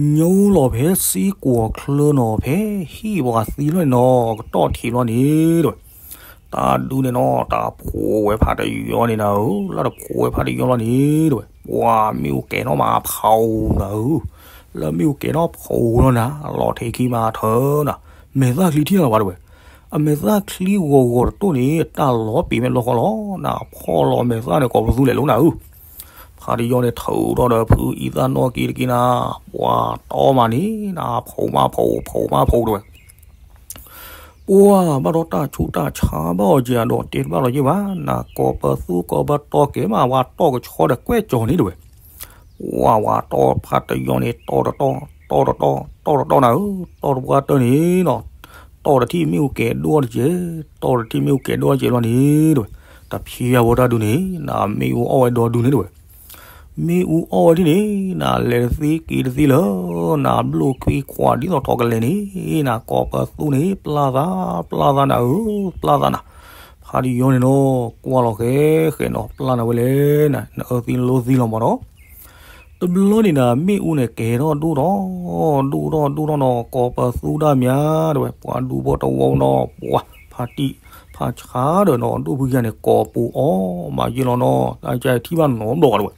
ညိလီၤဖဲစ့ကွီၤချၢနီၤ ဖဲဟံၣ်ပှၤသံလီၤန့ၣ်နီၤ ကတီၢ်ထံးလီၤန့ၣ် တဲဝဲ. တၢ်ဒုန့ၣ်နီၤ တၢ်ဖိးဝဲဖါတယီန့ၣ်နၤဧၢ, လၢတဖိးဝဲဖါတယီလီၤန့ၣ် တဲဝဲ ပှၤမ့ၣ်အူကဲၤထီၣ်မးဖီနၤဧၢ, လၢမ့ၣ်အူကဲၤထီၣ်ဖီလီၤနၤ လီၤထဲခံမးထၢနၤ, မဲာ်သၣ်ချံထံၣ်လီၤဘၣ်တဲဝဲ. အမဲာ်သၣ်ချံဂီၤဂီၤတတိၢ်န့ၣ် တၢ်လီၤပံာ်မဲာ်ဘျီဃီလီၤ, နဖီၣ်လီၤမဲာ်သၣ်န့ၣ် ကိးပသူလဲၤလိာ်နၤဧၢ. ဖါတယီန့ၣ် ထုးထီၣ်ဒီးဖုအံသၣ်နီၣ်က့ၤတက့ၢ်နၤ, ပှၤတီမးန့ၣ် နဖီမးဖီ ဖီမးဖီတဲဝဲ. ပှၤဘၣ်ဒီးတၢ်ဆူးတၢ်ဆါဘၣ်အီၤက့ၤဒီး တဲတဘၣ်လီၤက့ၤဘၣ်, နကိးပသူကိးပတီၢ်ကဲမး ပှၤတီၢ်ကဆီဒီးကွဲၢ်ကၠီၤန့ၣ်တဲဝဲ. ပှၤဝဲတီၢ်ဖါတယီန့ၣ် တီၢ်တတီၢ် တီၢ်တတီၢ် တီၢ်တတီၢ်နၤဧၢ, တီၢ်တပှၢ်တၢၢ်န့ၣ်နီၤ, တီၢ်တထံၣ်မ့ၣ်အူကဲၤဒိၣ်တကဲး, တီၢ်တထံၣ်မ့ၣ်အူကဲၤဒိၣ်တကဲးလီၤန့ၣ်တဲဝဲ. တဖျါဝဲတၢ်ဒုန့ၣ် နမ့ၣ်အူအီၣ်ဝဲဒီဒုန့ၣ်တဲဝဲ. မ့ၣ်အူအီၣ်ဝဲဒ်န့ၣ် နလဲၤတသ့က့ၤတသ့လၢၤ, နဘျိၣ်ခွံခွါဒ်သိးထီၣ်ကလဲာ်န့ၣ်, နကိးပသူန့ၣ် ပျၢ်သး ပျၢ်သးနၤဧၢ, ပျၢ်သးနၤ. ဖါတယီန့ၣ်နီၤ ကွၢ်လီၤဃဲဃဲနီၤ ပျၢ်နၤဝဲလဲၣ်, နအၢသံလိသံလီၤမးနီၤ. တဘျီန့ၣ်နၤ မ့ၣ်အူန့ၣ်ကဲၤထီၣ်ဒိၣ်ထီၣ်, ဒိၣ်ထီၣ်ဒိၣ်ထီၣ်နီၤ ကိးပသူဒၣ်မးတဲဝဲ, ပှၤဒူဖိတဝီနီၤ ပှၤဖါတံၢ်ဖါဆါဒီးနီၤ ဒိၣ်ဖုယါန့ၣ် ကိးပူၤအီၣ်မးယ့ၢ်လီၤနီၤ တၢ်ကထံၣ်ဘၣ်နီတဘျီတဲဝဲ.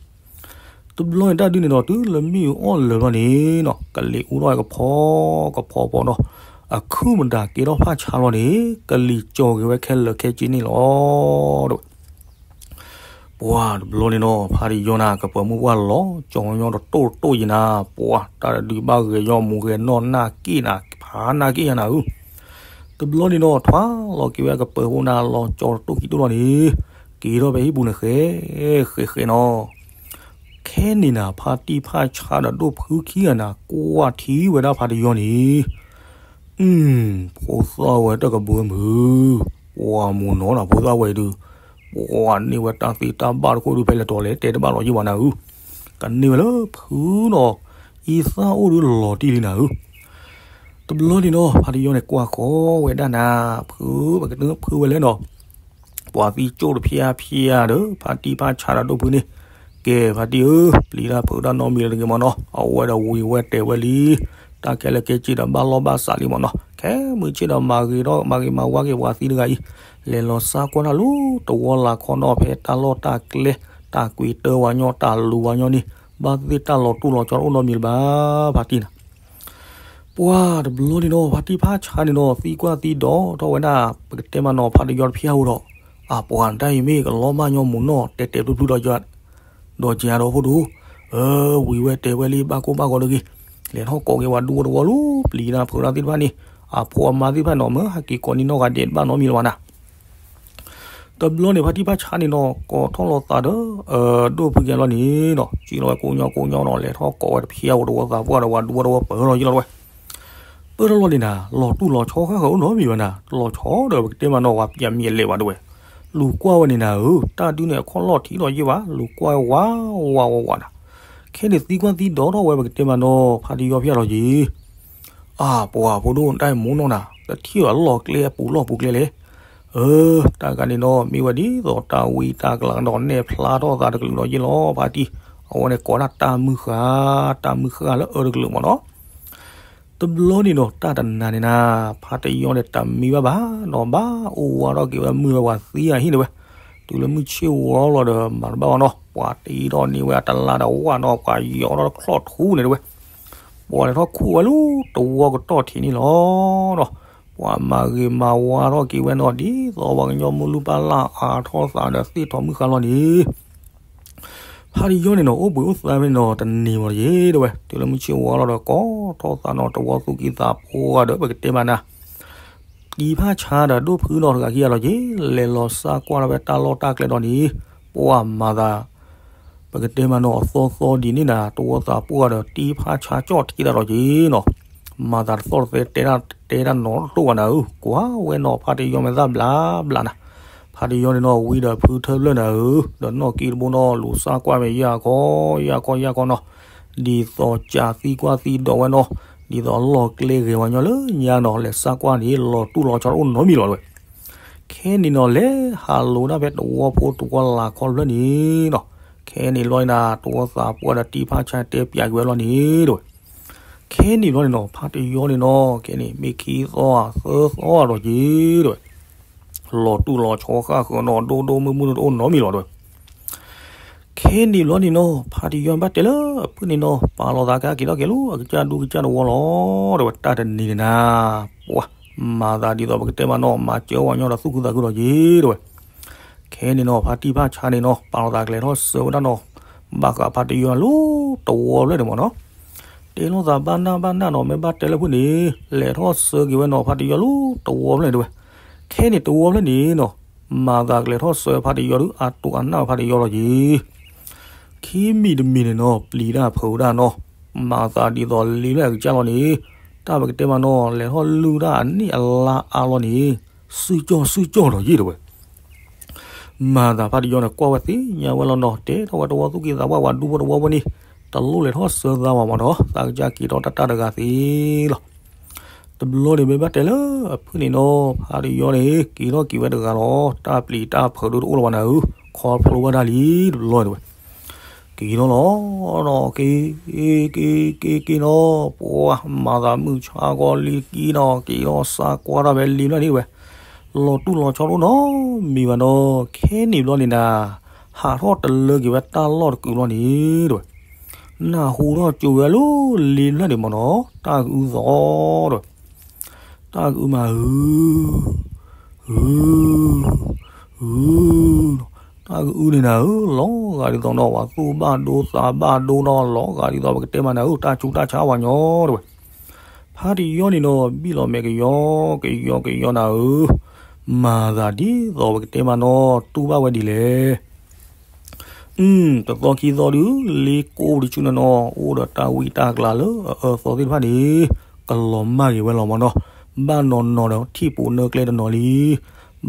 တဘျီန့ၣ်တၢ်ဒုန့ၣ်ဒီး တုၤလၢမ့ၣ်အူအီၣ်လၢာ်ဘျီန့ၣ်နီၤ ကလံၤအူထီၣ်ဝဲကဖီကဖီဖီနီၤ, အခုၣ်မတၤကဲထီၣ်ဖးဆါလီၤန့ၣ် ကလံၤကၠီၤက့ၤဝဲခဲလၢာ်ခဲဆ့န့ၣ်လီၤတဲဝဲ. ပှၤတဘျီန့ၣ်နီၤ ဖါတယီနၤ ကပၢၤမုၢ်ပှၢ်လီၤကၠီၤညီတတိၢ်တတိၢ်ယံၤနၤ, ပှၤတၢ်တဒုဘၣ်ဂဲၤယီၢ်မူၤဂဲၤနီၢ်နၢ်က့ၣ်နၤ ဖးနၢ်က့ၣ်ယါနၤဧၢ. တဘျီန့ၣ်နီၤ ထွါလီၤက့ၤဝဲကပၢၤဖိနၤ လီၤကၠီၤတတိၢ်ခံတိၢ်လီၤန့ၣ် က့ၤထီၣ်ဖဲဟံၣ်ပူၤန့ၣ်ဃဲဃဲဃဲနီၤ. ခဲန့ၣ်နၤ ဖါတံၢ်ဖးဆါဒီးဒိၣ်ဖုခံဂၤနၤ ကွၢ်ထံဝဲဒၣ်ဖါတယီန့ၣ် အု ဖိသၣ်ဝဲတကဘၢမုၢ်, ပှၤမိၢ်နီၤနၤ ဖိသၣ်ဝဲဒုး, ပှၤန့ၢ်ဝဲတၢ်သ့တၢ်ဘၣ်တခိၣ်ဒုးဖဲလဲၣ်တီၤလဲၣ် တဲတဘၣ်လီၤယံၢ်ဘၣ်နၤဧၢ, ကန့ၢ်ဝဲလၢဖုနီၤ, အံသၣ်အိၣ်ဒုးလီၤတံၢ်လံနၤဧၢ. တဘျီန့ၣ်နီၤ ဖါတယီန့ၣ်ကွၢ်ဃီဝဲဒၣ်နၤ, ဖု ပကတဖုဝဲလဲၣ်နီၤ, ပှၤသံကၠိၣ်တဖၠါဖၠါဒီး ဖါတံၢ်ဖါဆါဒီးဒိၣ်ဖုန့ၣ်, ကဲ ဖါတံၢ်ဧၢ, ပျံၤတၢ်ဖုးတၢ်နီတမံၤလၢၤတဂ့ၤမ့ၢ်နီၤ, အဝဲဒီးဝံၤဝဲတဲာ်ဝဲလံ, တၢ်ခဲလၢာ်ခဲဆ့ဒီးဘၣ်လီၢ်ဘၣ်စးလံမ့ၢ်နီၤ, ခဲမုၢ်ဆ့ၣ်ဒီးမၤဂ့ၤထီၣ်မၤဂ့ၤမၤဝါက့ၤပှၤသံတဂၤအံၤ, လဲၤလီၤစါကွၢ်တၢ်လၢတဝီလၢ်ခီနီၤ ဖဲတၢ်လီၢ်တၢ်ကျဲ, တၢ်ကွံာ်တၢ်ဝၤညီ တၢ်လူၤဝၤညီန့ၣ်, ဘၣ်သ့ၣ်တၢ်လီၤတူၢ်လီၤဆီတအိၣ်နီတမံၤလၢၤဘၣ်, ဖါတံၢ်နၤ ပှၤတဘျီန့ၣ်နီၤ ဖါတံၢ်ဖါဆါန့ၣ်နီၤ သံကွၢ်သံဒိးထီၣ်ဝဲဒၣ် ပကတဲမ့ၢ်နီၤ ဖါတယီတဖၠါဧိၤဒီး, အပှၤတၢ်အံၤမ့ၢ်ကလီၤမၢ်ညီမူးနီၢ် တဲတဲာ်ဖျုးဖျုးဒီးယၤ, ဒီးက့ၤဒီးဖိဒိၣ်, အၢ ဝံၤဝဲတဲာ်ဝဲလံ ဘၣ်ကိၢ်ဘၣ်ဂီၤတဂ့ၤ, လဲၤထီၣ်ကိးက့ၤဝဲဒူဖိတဝီလၢ ပျံၤတၢ်ဖုးတၢ်သ့ၣ်တဖၣ်န့ၣ်, အဖိအမါသ့ၣ်တဖၣ်နီၤ မ့ၢ်ဟဲက့ၤကိးန့ၢ်နီၢ်ဂၤဒဲးတဘၣ်နီတမံၤလၢၤဘၣ်နၤ တဘျီန့ၣ် ဖါတံၢ်ဖါဆါန့ၣ်နီၤ ကိးထီၣ်လီၤသးဒီး ဒိၣ်ဖုကဲဘျီန့ၣ်နီၤ စံၣ်လီၤဝဲကိးညီကိးညီနီၤ လဲၤထီၣ်ကိးဝဲတဖၠါဧိၤတဝီသးပှၢ်ဒီးဝၤဒူဖိတဝီပၢၢ်လီၤယံလီၤတဝဲ, ပၢၢ်ထီၣ်လီၤန့ၣ်နၤ လီၤတူၢ်လီၤဆီဃၣ်ဃၢၤအိၣ်နီတမံၤဘၣ်နၤ လီၤဆီဒီးပကတဲမ့ၢ်နီၤ ဝၤပျဲးမံၤလဲၤဘၣ်တဝဲ, လူၤကွၢ်ဝဲန့ၣ်နၤဧၢ တၢ်ဒုးန့ၣ်အခီၣ်လီၢ်ထံးလီၤယံဘၣ် လူၤကွၢ်ဝးဝးဝးနၤ, ခဲန့ၣ်သံကွၢ်သံဒိးထီၣ်ဝဲပကတဲမ့ၢ်နီၤ ဖါတယီဖၠါလီၤယံ အပှၤဖိဒိၣ်တၢ်အံၤမူးနီၢ်နၤ တထံၣ်ဘၣ်လီၢ်ကျဲအပူၤလီၢ်ပူၤကျဲလဲၣ်, အၢ တၢ်ဂၤန့ၣ်နီၤ မ့ၢ်ဝဲဒ်သိးတၢ်ဝံတၢ်ကလၤကဒီးနဲၣ်ဖျါထီၣ်သးတကလုာ်ဒီးယံလီၤ ဖါတံၢ်, အဝဲန့ၣ်ကိးဒၣ်တၢ်မုၢ်ဃၢ်, တၢ်မုၢ်ဃၢ်လၢအၢတကလုာ်မ့ၢ်နီၤ တဘျီန့ၣ်နီၤ တၢ်တနၤန့ၣ်နၤ, ဖါတယီန့ၣ်တမံဘၣ်ဘၣ်နီၤ ဘၣ်အိၣ်ဝးထီၣ်က့ၤဝဲမုၢ်ဝဲပှၤသံအဟံၣ်န့ၣ်ဝဲ, တုၤလၢမုၢ်ဆ့ၣ်ဝီလီၤဒီး မၤတဘၣ်ဘၣ်နီၤ ပှၤတ့ထီၣ်န့ၢ်ဝဲအတလါဒီးဝၣ်နီၤ ပှၤယီၤထီၣ်တချီၣ်ထူန့ၣ်တဝဲ, ပှၤလဲၤထီၣ်ခူၣ်ဝဲလၢတဝီကတီၢ်ထံးန့ၣ်လီၤနီၤ, ပှၤမၤဂ့ၤမၤဝါထီၣ်က့ၤဝဲနီၤ ဒ်သိးပှၤကညီမုၢ်လုၢ်ပၢ်လၢ်အါထီၣ်သးဒီးသ့ၣ်ထီၣ်မုၢ်ဃၢ်လီၤန့ၣ် ဖါတယီန့ၣ်နီၤ အိၣ်ဘှံးအိၣ်သါဖဲန့ၣ်နီၤ တနံၤဝဲယ့ၣ်တဝဲ, တုၤလၢမုၢ်ဆ့ၣ်ဝီလီၤဒီး ကိးထီၣ်သးနီၤ တဝီသူၣ်ကံၢ်သးပှၢ်ဒီး ပကတဲမ့ၢ်နၤ, တံၢ်ဖါဆါဒီးဒိၣ်ဖုနီၤတဂၤခံဂၤလီၤယ့ၣ်, လဲၤလီၤစါကွၢ်ထီၣ်ဖဲတၢ်လီၢ်တၢ်ကျဲဒီးန့ၣ်, ပှၤမၤသး ပကတဲမ့ၢ်နီၤ အသီသီဒ်န့ၣ်နၤ တဝီသးပှၢ်ဒီးတံၢ်ဖါဆါကၠီၣ်ထံတၢ်လီၤယ့ၣ်နီၤ, မၤသးတသီၣ်တသဲတဲတၢ်နီတတိၢ်ဘၣ်နၤဧၢ, ကွၢ်ဝဲနီၤ ဖါတယီမ့ၢ်သၣ်ဘျးဘျးနၤ, ဖါတယီန့ၣ်နီၤ ဝံဒီးဖုထၢဖျၢၣ်နၤဧၢ, ဒီးနီၢ်ကံတဘိနီၤ လူၤစါကွၢ်မ့ၢ်ယၢ်ခီ ယၢ်ခီ ယၢ်ခီနီၤ, ဒ်သိးကးသံကွၢ်သံဒိးဝဲနီၤ, ဒ်သိးလီၢ်ကျဲဂ့ၤဝဲညီလၢညါနီၤ လဲၤစါကွၢ်န့ၣ် လီၤတူၢ်လီၤဆီတအိၣ်နီတမံၤလီၤတဝဲ ခဲန့ၣ်နီၤ လဲၤဟးလိာ်ဒၣ်ဖဲတဝီဖိတဝီလၢ်ခီတဖျၢၣ်န့ၣ်နီၤ, ခဲန့ၣ်ဘျီန့ၣ်နၤ တဝီသးပှၢ်ဒီးတံၢ်ဖါဆါတဲပၠးက့ၤဝဲလီၤန့ၣ်တဝဲ, ခဲန့ၣ်ဘျီန့ၣ်နီၤ ဖါတယီန့ၣ်နီၤ ခဲန့ၣ် မ့ၢ်ခံသီသၢသီဒီးက့ၤတဝဲ လီၤတူၢ်လီၤဆီဃၣ်ဃၢၤနီၤ ဒိၣ်ဒိၣ်မုၢ်မုၢ်တအိၣ်နီတမံၤလီၤတဝဲ ခဲန့ၣ်ဘျီန့ၣ်နီၤ ဖါတယီဘၣ်တဲလၢအဖုၣ်န့ၣ်နီၤ ပာ်လီၤသးကက့ၤထီၣ်က့ၤလၢအကစၢ်ဒူကစၢ်တဝီလီၤ တဝဲ တၢ်တနံၤန့ၣ်နၤ ပှၤမၤသးဒ်သိးပကတဲမ့ၢ်နီၤ မၤစၢၤဝဲညီဒီးသူၣ်ခုသးခုဒီးက့ၤတဝဲ ခဲန့ၣ်နီၤ ဖါတံၢ်ဖါဆါန့ၣ်နီၤ ပာ်လီၤသးကလဲၤထီၣ်ဆှၢဝဲဒၣ်နီၤ ဘၣ်ဃးဖါတယီလၢတဝီဖျၢၣ်န့ၣ်မ့ၢ်နီၤ တဲလိာ်သးဘၣ်နၢ်ဘၣ်နၢ်နီၤ မ့ၢ်ဘၣ်တဲလၢဖုၣ်န့ၣ် လဲၤထီၣ်ဆှၢက့ၤဝဲနီၤ ဖါတယီလၢတဝီဖျၢၣ်န့ၣ်တဝဲ ခဲန့ၣ်တဝီဖျၢၣ်န့ၣ်နီၤ မၤသးကလဲၤထီၣ်ဆှၢဖါတယီဒုး အတိၢ်အနၢ်ဖါတယီလီၤက့ၤ ခံမံၤတမံၤန့ၣ်နီၤ ပျံၤတၢ်ဖုးတၢ်နီၤ မၤသးဒ်သိးလံဖျၢၣ်အကစၢ်လီၤန့ၣ် တၢ်ပကတဲမ့ၢ်နီၤ လဲၤထီၣ်လုၢ်တၢ်အနံၣ်အလါအါလီၤန့ၣ် စုကၠီၣ်စုကၠီၣ်လီၤယ့ၣ်တဝဲ မၤသးဖါတယီန့ၣ် ကွၢ်ဝဲသ့ၣ်ညါဝဲလီၤနီၤ တဲထီၣ်ဝဲတဝီသူၣ်ကံၢ်သးပှၢ်ဝၤဒူဖိတဝီဖိန့ၣ် တလိၣ်လဲၤထီၣ်ဆှၢသးဝဲမ့ၢ်နီၤ သးကစၢ်က့ၤထီၣ်တၢ်တၢ်တဂၤသ့လီၤ တဘျီန့ၣ်မ့ၢ်ဘၣ်တဲလၢအဖုၣ်န့ၣ်နီၤ ဖါတယီန့ၣ် က့ၤထီၣ်က့ၤဝဲတဂၤလီၤ တၢ်ပျံၤတၢ်ဖုးဒုးတအိၣ်လၢၤဘၣ်နၤဧၢ ခီဖျိဘၣ်တၢ်လံ တဘျီန့ၣ်တဝဲ က့ၤထီၣ်လီၤနီၤ က့ၤ က့ၤ က့ၤ က့ၤနီၤ ပှၤမၤသးမုၢ်ဆါကီလံကံနီၤ က့ၤထီၣ်စါကွၢ်တၢ်ဖဲလံဖျၢၣ်န့ၣ်တဝဲ လီၤတူၢ်လီၤဆီတအိၣ်နီတမံၤဘၣ်နီၤ ခဲန့ၣ်ဘျီန့ၣ်နၤ ဟးထီၣ်တလၢက့ၤဝဲတၢ်လီၢ်တကုာ်ဘျီန့ၣ်တဝဲ နၢ်ဟူထီၣ်ကၠိဝဲလၢလံဖျၢၣ်န့ၣ်မ့ၢ်နီၤ တၢ်ကအုသိးတဝဲ တၢ်ကအုမး ဟု ဟု ဟု တၢ်ကအုန့ၣ်နၤဧၢ လီၤဂာ်ဒ်သိးနီၤ ပှၤသူၣ်ဘၣ်ဒိသးဘၣ်ဒိနီၤ လီၤဂာ်ဒ်သိးပကတဲမ့ၢ်နၤဧၢ တၢ်ဆူးတၢ်ဆါဝဲညီတဝဲ ဖါတယီန့ၣ်နီၤ ဘံၣ်လီၤမဲာ်ကယီကယီကယီနၤဧၢ မၤသးဒ်သိးပကတဲမ့ၢ်နီၤ တူၢ်ဘၣ်ဝဲဒ်လဲၣ် အု တသီခံသီဒုး လ့ကိၢ်တဆူန့ၣ်နီၤ အိၣ်ဒီးတၢ်ဝံတၢ်ကလၤလၢအအၢသီသ့ၣ်တဖၣ်န့ၣ် ကလီၤမၢ်က့ၤဝဲလီၤမ့ၢ်နီၤ ဘၣ်နီၢ်နီၢ်ဒီးထံၣ်ပူၤနၢကျဲတနီၤလံ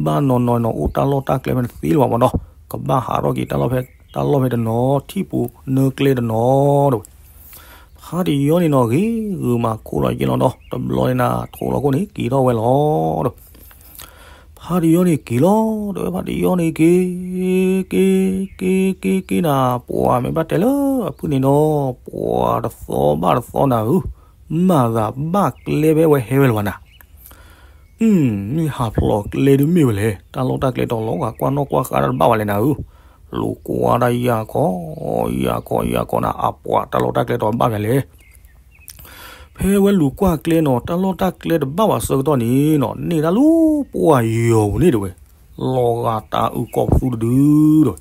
ဘၣ်နီၢ်နီၢ်နီၤ အိၣ်တၢ်လီၢ်တၢ်ကျဲဖဲန့ၣ်သ့လၢၤဘၣ်မ့ၢ်နီၤ ကဘၣ်ဟးထီၣ်က့ၤတၢ်လီၢ်ဖဲ တၢ်လီၢ်ဖဲတနီၤ ထံၣ်ပူၤနၢကျဲတနီၤတဝဲ ဖ ဖါတယီန့ၣ်နီၤ ဂ့ၤဂုာ်မၤခိၣ်လီၤယ့ၢ်လီၤဒီး တဘျီန့ၣ်နၤ ထိးလီၤခိၣ်န့ၣ် က့ၤထီၣ်ဝဲလီၤဒီး ဖါတယီန့ၣ်က့ၤလီၤ တဲဝဲဖါတယီန့ၣ်က့ၤ က့ၤ က့ၤ က့ၤ က့ၤနၤ ပှၤမ့ၢ်ဘၣ်တဲလၢအဖုၣ်န့ၣ်နီၤ ပှၤတသီဘၣ်တသီနၤဧၢ, မၤသးဘၣ်ကျဲဖဲဝဲဟဲဝဲလၢၤဘၣ်နၤ မ့ၢ်ဟးဖျိးကျဲဒုးမ့ၢ်ဝဲလဲၣ်, တၢ်လီၢ်တၢ်ကျဲတီၤလီၤဂာ်ကွၢ်နီၣ်ကွၢ်ဃါတၢ်တဘၣ်ဝဲလဲၣ်နၤဧၢ, လူၤကွၢ်တၢ်ယၢ်ခီ ယၢ်ခီ ယၢ်ခီနၤ အပှၤတၢ်လီၢ်တၢ်ကျဲတီၤဘၣ်ဖဲလဲၣ် ဖဲဝဲလူၤကွၢ်ကျဲနီၤ တၢ်လီၢ်တၢ်ကျဲတဘၣ်ဘၣ်ဆၢကတီၢ်န့ၣ်နီၤ န့ၢ်ဒၣ်လၢပှၢ်ယီၤပူၤန့ၣ်တဲဝဲ, လီၤဂာ်တၤအုးကီၤပသူတဒုတဲဝဲ,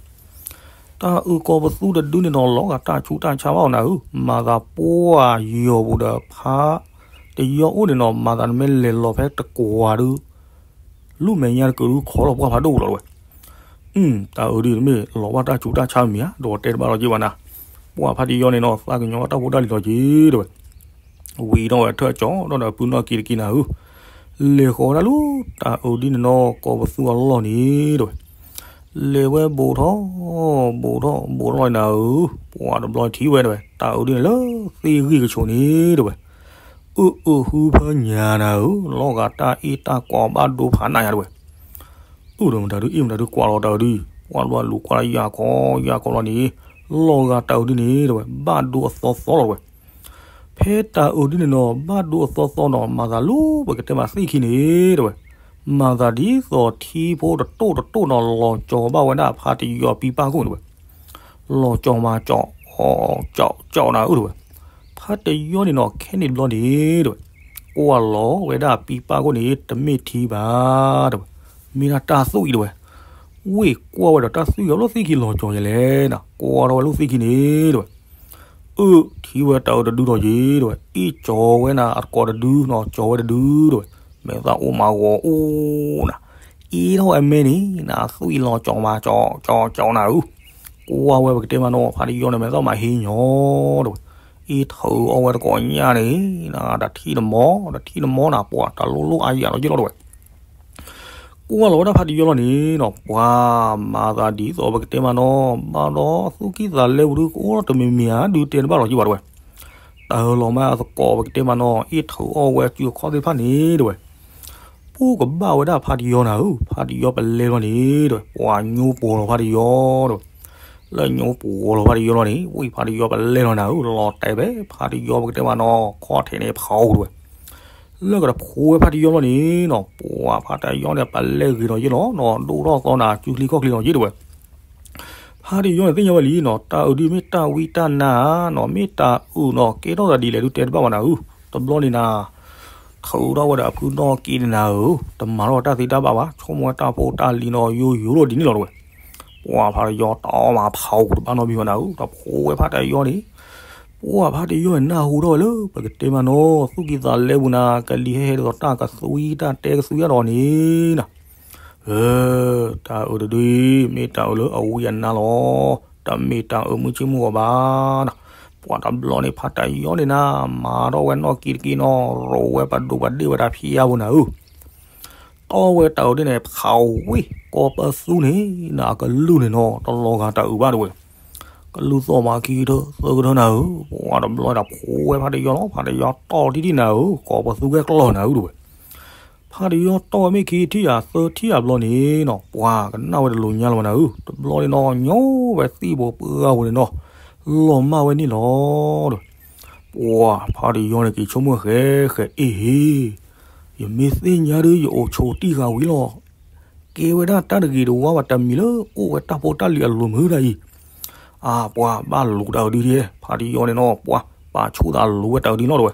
တၤအုးကီၤပသူတဒုန့ၣ်နီၤ လီၤဂာ်တၢ်ဆူးတၢ်ဆါဘၣ်အီၤနၤဧၢ, မၤသးပှၢ်ယီၤပူၤဒီးဖါတယီအိၣ်န့ၣ်နီၤ မၤသးနမ့ၢ်လဲၤလီၤဖဲတကွီၤဒုး လူၢ်မဲာ်ညါတကုးဒုးခီလီၤပှၢ်ဖးဒိၣ်လီၤတဲဝဲ တၤအုးဒုးတမ့ၢ်လီၤဘၣ်တၢ်ဆူးတၢ်ဆါမံၤဧါ, ဒီးတဲတဘၣ်လီၤက့ၤဘၣ်နၤ, ပှၢ်ဖါတယီန့ၣ်နီၤ သးကညီၤဘၣ်တၢ်ဖိတၢ်လံၤလီၤက့ၤတဲဝဲ, ဝံၤထီၣ်ဝဲထၢၣ်ကၠီဒီးအပုၢ်နီၢ်က့ၤတက့ၤနၤဧၢ, လဲၤဃီၤဝဲဒၣ်လၢတၤအုးဒုးန့ၣ်နီၤ ကီၤပသူအလီၢ်န့ၣ်တဲဝဲ, လဲၤဝဲဘူးထီၣ် ဘူးထီၣ် ဘူးထီၣ်နၤဧၢ, ပှၤတဘျီထံၣ်ဝဲတဲဝဲ တၤအုးဒုးန့ၣ်လၢသ့ၣ်ဂံၢ်ကဆိးန့ၣ်တဲဝဲ အၢအၢဟုဖၢညါနၤဧၢ, လီၤဂာ်တၢ်အ့ၣ်တၢ်ကွီၤဘၣ်ဒိဖးနးညါတဲဝဲ, အိၣ်ဒီးမတၤဒုးအ့ၣ်မတၤဒုးကွၢ်လီၤတၤအုးဒုး, ပှၤတဘျီလူၤကွၢ်လၢယၢ်ခီ ယၢ်ခီလီၤန့ၣ်, လီၤဂာ်တၤအုးဒုးန့ၣ်တဲဝဲ ဘၣ်ဒိအသီသီလီၤတဲဝဲ, ဖဲတၤအုးဒုးန့ၣ်နီၤ ဘၣ်ဒိအသီသီနီၤ မၤသးလၢပကတဲမးသ့ၣ်ခံန့ၣ်တဲဝဲ, မၤသးဒ်သိးထံဖိတတိၢ်တတိၢ်နီၤ လီၤကၠီၤဘၣ်ဝဲဒၣ်ဖါတယီပံပၢ်ခိၣ်န့ၣ်တဲဝဲ လီၤကၠီၤမၤကၠီၤ ကၠီၤ ကၠီၤနၤဧၢတဲဝဲ, ဖါတယီန့ၣ်နီၤ ခဲန့ၣ်တဘျီန့ၣ်တဲဝဲ, ကွၢ်လီၤဝဲဒၣ်ပံပၢ်ခိၣ်န့ၣ် တမ့ၢ်ထံဘၣ်တဲဝဲ, မ့ၢ်ဒၣ်တၢ်သွံၣ်တဲဝဲ, ဝ့ၢ်ကွၢ်ဝဲဒီးတၢ်သွံၣ်အလီၢ်သ့ၣ်ခံလီၤကၠီၤယဲလဲၣ်နၤ ကွၢ်ထီၣ်ဝဲလီၢ်သ့ၣ်ခံန့ၣ်တဲဝဲ အၢထံဝဲတၤအုးတဒုဒီးက့ၤတဲဝဲ အ့ၣ်ကၠီၤဝဲနၤအသကိးတဒုနီၤ ကၠီၤဝဲတဒုတဲဝဲ, မဲာ်သၣ်အိၣ်မးဂီၤအိၣ်နၤ, အ့ၣ်ထီၣ်ဝဲအမဲန့ၣ်နၤ သွံၣ်လီၤကၠီၤမၤကၠီၤ ကၠီၤကၠီၤနၤဧၢ, ကွၢ်ဝဲပကတဲမးနီၤ ဖါတယီန့ၣ် မဲာ်သၣ်မးဟ့ညီတဲဝဲ, အ့ၣ်ထုးအီၣ်ဝဲသကိးညၣ်န့ၣ်နၤ တထံၣ်တမီ တထံၣ်တမီနၤ ပှၤတၢ်လိၣ်လိၣ်အါယၤလီၤယ့ၢ်လီၤတဲဝဲ ကွၢ်လီၤဝဲဒၣ်ဖါတယီလီၤန့ၣ်နီၤ ပှၤမၤသးဒ်သိးပကတဲမးနီၤ ဘၣ်ဒီးသူၣ်ကံၢ်သးလဲပူၤဒုးကအိၣ်ထီၣ်တမံၤမံၤဧါ ဒုးတဲတဘၣ်လီၤက့ၤဘၣ်တဲဝဲ, တၢ်လီၤမၢ်အသကိးပကတဲမးနီၤ အ့ၣ်ထုးအီၣ်ဝဲစုအခီၣ်သ့ၣ်တဖၣ်န့ၣ်တဲဝဲ, ပူၣ်ကဘၣ်ဝဲဒၣ်ဖါတယီနၤဧၢ, ဖါတယီပလဲလီၤန့ၣ်တဲဝဲ ပှၤညိပှီၤလီၤဖါတယီတဲဝဲ, လၢညိပှီၤလီၤဖါတယီလီၤန့ၣ် ဝံၢ်ဖါတယီပလဲလီၤနၤဧၢ, လီၤတဲာ်ဖဲဖါတယီပကတဲမးနီၤ ခီၣ်ထံးန့ၣ်ဖီအူတဲဝဲ လၢကတဖိဝဲဖါတယီလီၤန့ၣ်နီၤ ပှၤဖါတယီန့ၣ် ပလဲဂ့ၤဒီးယ့ၢ်လီၤနီၤ ဒိၣ်ထီၣ်သီနၤ စုချံခီၣ်ချံလီၤယ့ၢ်တဲဝဲ, ဖါတယီန့ၣ်သ့ၣ်ညါဝဲလံနီၤ တၢ်အုးဒုးမ့ၢ်တၢ်ဝံတၢ်နါဧါနီၤ မ့ၢ်တၢ်အုးနီၤ ကဲထီၣ်သးဒ်လဲၣ်ဒုးတဲတဘၣ်ဘၣ်နၤဧၢ, တဘျီန့ၣ်နၤ ထုးထီၣ်ဝဲဒီးအဖုနီၢ်က့ၤန့ၣ်နၤဧၢ, တမၤထီၣ်တၢ်သ့တၢ်ဘၣ်ဘၣ် ဆိကမိၣ်ဝဲတၢ်ဖိတၢ်လံၤနီၤ ယိယိလိာ်ဒ်န့ၣ်လီၤတဲဝဲ ပှၤဖါတယီတအီမးဖီအူတဘၣ်နီတမံၤဘၣ်နၤဧၢ, တဖိဝဲဖါတယီန့ၣ် ပှၤဖါတယီန့ၣ် နၢ်ဟူထီၣ်ဝဲလၢ ပကတဲမးနီၤ သူၣ်ကံၢ်သးလဲပူၤနၤ ကလံၤဟဲဟဲဒ်သိးတၢ်ကသွံတၢ်တဲကသွံအါထီၣ်န့ၣ်နီၤ, အၢ တၢ်အုးတဒုအံၤ မ့ၢ်တၢ်အုးလၢအဝံအနါလီၤ, တမ့ၢ်တၢ်အုးမုၢ်ဆ့ၣ်မုၢ်ဂီၤဘၣ်နီၤ, ပှၤတဘျီန့ၣ် ဖါတယီန့ၣ်နၤ မၤထီၣ်ဝဲနီၢ်က့ၤတက့ၢ်နီၤ ရိးဝဲပဒိးပဒ့ၣ်ဝဲဒၣ်ဖံးယါပူၤနၤဧၢ တီၢ်ဝဲတၢ်အုးဒ်န့ၣ် ဖးဝ့ၢ် ကီၢ်ပသူန့ၣ် နကလုၢ်န့ၣ်နီၤ တလီၤဂာ်တၢ်အုးဘၣ်တဲဝဲ, ကလုၢ်သီၣ်မးခံကထၢသၢကထၢနၤဧၢ, ပှၤတဘျီဒီးဖိဝဲဖါတယီလီၤ, ဖါတယီတီၢ်ထံၣ်ထံၣ်နၤဧၢ, ကီၢ်ပသူကဲကျီၢ်နၤဧၢတဲဝဲ, ဖါတယီတီၢ်ဝဲမ့ၢ်ခံထံၣ်ဧါသၢထံၣ်ဧါဘျီန့ၣ်နီၤ ပှၤကနၣ်ဝဲတလိၤညါလၢၤဘၣ်နၤဧၢ, တဘျီန့ၣ်နီၤ ညီဝဲသံၣ်ဘိပှၢ်ပူၤန့ၣ်နီၤ လီၤမၢ်ဝဲန့ၣ်လီၤ ပှၤဖါတယီန့ၣ်က့ၤဆိကမိၣ်ဃဲဃဲအ့ၣ်ဟ့ၣ်, ယမ့ၢ်သ့ၣ်ညါဒုးယအိၣ်ဆိးတံၢ်ဃာ်ဝံၤလီၤ, ကဲဝဲဒၣ်တၢ်တဂ့ၤတဝါဘၣ်တမံၤလၢအိၣ်ဝဲတၢ်ဖိတၢ်လံၤအလိၤမုာ်ဒၣ်အံၤ, အါပှၤဘၣ်လူၤတၢ်အုးဒုးဒ် ဖါတယီန့ၣ်နီၤ ပှၤပာ်ဆူၣ်သးလူၤဝဲတၢ်အုးဒုးလီၤတဲဝဲ,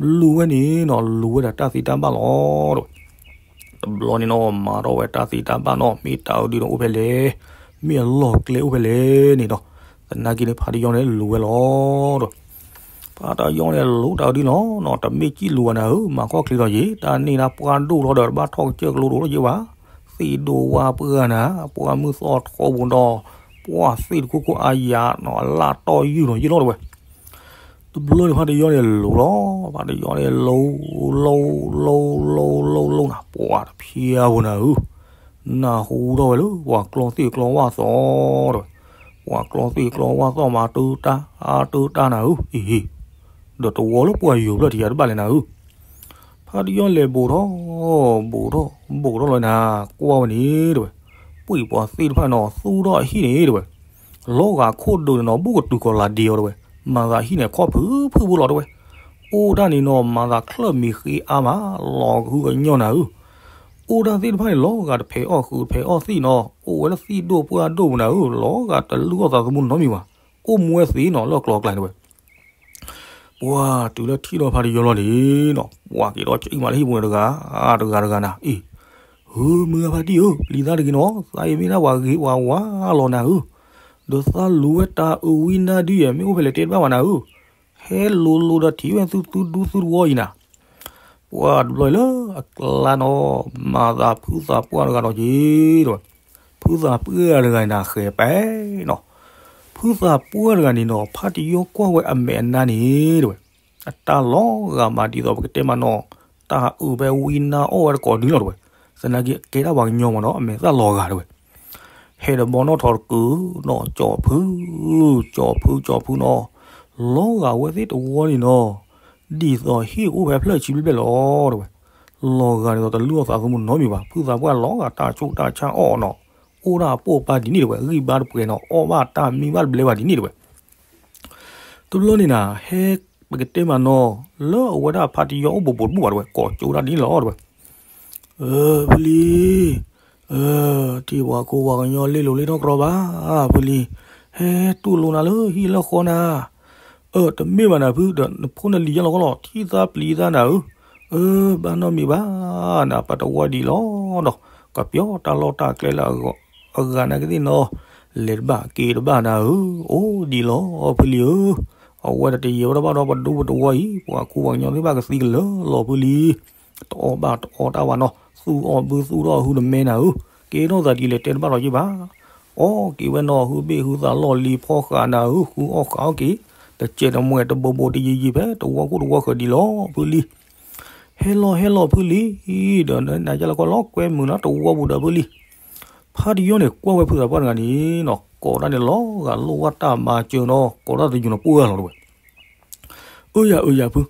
လူၤဝဲန့ၣ်နီၤ လူၤဝဲဒီးတၢ်သ့တၢ်ဘၣ်လီၤတဲဝဲ တဘျီန့ၣ်နီၤ မၤထီၣ်ဝဲတၢ်သ့တၢ်ဘၣ်နီၤ မ့ၢ်တၢ်အုးဒုးဒီးအိၣ်ဖဲလဲၣ်, မ့ၢ်အလီၢ်ကျဲအိၣ်ဖဲလဲၣ်န့ၣ်ဒီး, သနာ်က့န့ၣ် ဖါတယီန့ၣ်လူၤဝဲလီၤဒီး, ဖါတယီန့ၣ်လူၤတၢ်အုးဒုးလီၤနီၤ တမ့ၢ်ကံၣ်လူၤဘၣ်နၤဧၢ, မၤခီၣ်ချ့ဒီးယ့ၤ, တၢ်န့ၢ်ဒၣ်ပှၢ်ဒိၣ်ထီၣ်ဒီးတဘၣ်ထီၣ်ကစၢၢ်ကလိဒိၣ်လီၤယ့ၤဘၣ်, သ့ၣ်ဒိၣ်ဝါပှၢ်နၤ, ပှၢ်မုၢ်သီၣ်ထီဘိဒီး, ပှၢ်သ့ၣ်တခိၣ်ခိၣ်အါယၤနီၤ အလၢ်တီၢ်ယုၢ်နီၤယ့ၢ်လီၤတဲဝဲ တဘျီန့ၣ် ဖါတယီန့ၣ်လူၤလီၤ, ဖါတယီန့ၣ်လူၤ, လူၤ, လူၤ, လူၤ, လူၤ, လူၤနၤ, ပှၤတဖျါဝဲနၤဧၢ, နၢ်ဟူထီၣ်ဝဲလၢ ပှၤကျီသ့ၣ်ကျီဝၣ်သီၣ်တဲဝဲ, ပှၤကျီသ့ၣ်ကျီဝၣ်သီၣ်မၤတၢ်, အါတၢ်နၤဧၢ, အ့ဟ့ၣ်, ဒီးတဝီလၢပှၢ်ယိၤဖျၢၣ်ထံးယၤတဘၣ်လဲၣ်နၤဧၢ. ဖါတယီလဲၤဘိးထီၣ် ဘိးထီၣ် ဘိးထီၣ်လီၤနၤ, ကွၢ်ဝဲန့ၣ်တဲဝဲ, ပှ့ၤပှၤသ့ၣ်တဖၣ်နီၤ သူၣ်ထီၣ်အဟံၣ်န့ၣ်တဲဝဲ, လီၤဂာ်ခိၣ်ဒိးန့ၣ်နီၤ ဘူးကတုၤကီၤလၤဒ့အီၤတဲဝဲ, မၤသးဟံၣ်န့ၣ်ခီၣ်ဖုးဖုးဘိလီၤတဲဝဲ, အိၣ်ဒၣ်န့ၣ်နီၤ မၤသးချၢၣ်မံၤဃ့အါမး လီၤကဟုကညီၢ်နၤဧၢ. အိၣ်ဒၣ်သ့ၣ်တဖၣ်န့ၣ် လီၤဂာ်တဖဲးအီၣ်ဃုာ်တဖဲးအီၣ်သံၣ်နီၤ, အိၣ်ဝဲလၢသံၣ်ဒိၣ်ပှၢ်ဒိၣ်ပူၤနၤဧၢ, လီၤဂာ်တလုၢ်အီၣ်သးသမူနီတမံၤဘၣ်, အိၣ်မူဝဲသ့ၣ်နီၤလၢအကျိၤအကျဲတဲဝဲ ပှၤတုၤလၢထံၣ်ဒီးဖါတယီလီၤန့ၣ်နီၤ, ပှၤက့ၤဒီးကအံၣ်မးလၢဟံၣ်ပူၤန့ၣ်တဂၤ တဂၤတဂၤနၤ, အ့ၣ်, ဟုမုၢ်ဂၤဖါတံၢ်ဧၢ, ပျံၤသးတဂ့ၤနီၤ, သးအံၤမ့ၢ်ဒၣ်ပှၤဂ့ၤပှၤဝါလီၤနၤဧၢ, ဒီးသးလူၤဝဲတၢ်အုးဝံနါဒုယဲၢ် မ့ၢ်အိၣ်ဖဲလဲၣ်တဲတဘၣ်ဘၣ်နၤဧၢ, ဟဲလိၤလိၤဒီးထံၣ်ဝဲသုသူဒူသုသဝီအံၤနၤ ပှၤတဘျီအံၤလၢအကျါနီၤ, မၤသးဖုသးပှၢ်တဂၤနီၤက့ၤတဲဝဲ, ဖုသးပှၢ်တဂၤန့ၣ်နၤဃဲၤပဲနီၤ, ဖုသးပှၢ်တဂၤန့ၣ်နီၤ ဖါတယီကွၢ်ဝဲအမဲာ်အနါန့ၣ်တဲဝဲ, အတၢ်လီၤဂာ်မးဒ်သိးပကတဲမးနီၤ, တၢ်အုးဖဲဝံနါအီၣ်ဝဲတကိးဒုလီၤတဲဝဲ, သနာ်က့ကဲဒၣ်ပှၤကညီမးနီၤ အမဲာ်သၣ်လီၤဂာ်တဲဝဲ ဟဲဒီးဘီနီၣ်ထီၣ်တကုာ်နီၤ, ကၠီဖု, ကၠီဖု, ကၠီဖုနီၤ, လီၤဂာ်ဝဲသ့ၣ်တဝီန့ၣ်နီၤ, ဒ်သိးဟံၣ်အိၣ်ဖဲဖျၢၣ်ဆံဘျဲၣ်ဘျဲၣ်လီၤတဲဝဲ, လီၤဂာ်ဒ်သိးတလုၢ်အီၣ်သးသမူနီတမံၤဘၣ်, ဖုသးပှၢ်လီၤဂာ်တၢ်ဆူးတၢ်ဆါအီၣ်နီၤ, အိၣ်ဒၣ်အပိာ်ပာ်ဒ်န့ၣ်တဲဝဲ, ဂံၢ်ဘါတပှဲၤနီၤ, အီၣ်ဘၣ်တၢ်မံဘၣ်တဘျဲဘၣ်ဒ်န့ၣ်တဲဝဲ တဘျီန့ၣ်နၤ, ဟဲပကတဲမးနီၤ, လၢအဝဲဒၣ်ဖါတယီအိၣ်ဘူးဘူးတဘူၣ်ဘၣ်တဲဝဲ, ကိးကၠိဒၣ်ဒ်န့ၣ်လီၤတဲဝဲ, ဖုလံၤ, ထံၣ်ပှၤခိပှၤကညီလ့လိၤလ့ထီၣ်ကြီဘၣ်, ဖုလံၤ, ဟဲတူၢ်လိာ်နၤလၢဟံၣ်လၢဃီနၤ, အၢ တမ့ၢ်ဘၣ်နၤဖု, ဒီးနဖိနလံၤယဲလီၤကီလီၤ, ထံၣ်သးပျံၤသးနၤဧၢ, အၢ ဘၣ်နီတမံၤဘၣ်, နပတဝီဒံးလီၤနီၤ, ကပျီတၢ်လီၢ်တၢ်ကျဲလၢအဂၤနာ်က့သ့ၣ်နီၤ, လဲၤတဘၣ်က့ၤတဘၣ်နၤဧၢ, အိၣ်ဒံးလီၤဖုလံၤဧၢ, အဝဲဒီးတယံာ်ဝဲတဘၣ်ဒီးပဒိပတဝီအံၤ, ပှၤခိပှၤကညီသ့ၣ်တဖၣ်ကသံကလၢာ်လီၤဖုလံၤ, တအီၣ်ဘၣ်တအီတၢ်ဘၣ်နီၤ, သူၣ်အီၣ်ဘုသူၣ်ထီၣ်အဟူတမဲနၤဧၢ, ကဲထီၣ်သးဒ်လဲၣ်တဲတဘၣ်လီၤက့ၤဘၣ်, အီၣ်က့ၤဝဲနီၤ ဟုဘ့ၣ်ဟုသးလီၢ်လံၤဖီဃာ်နၤဧၢ, ဃုအီၣ်ဃာ်အီၣ်က့ၤ, တစဲးတမှဲးတဘိးဘိးတယံာ်ယံာ်ဖဲတဝီခိၣ်တဝီဃၢၤဒံးလီၤဖုလံၤ ဟဲလီၤဟဲလီၤဖုလံၤ, ဒီးနနၤယလီၤကီလီၤကွဲမုာ်လၢတဝီပူၤဒီးဖုလံၤ, ဖါတယီန့ၣ်ကွၢ်ဝဲဖုသးပှၢ်တဂၤန့ၣ်နီၤ, ကိးဒၣ်န့ၣ်လီၤဂာ်လိၣ်ဝဲတၢ်မၤစၢၤနီၤ, ကိးဒၣ်တယုၢ်နီၤပှၢ်လီၤတဲဝဲ အၢယၤအၢယၤဖု,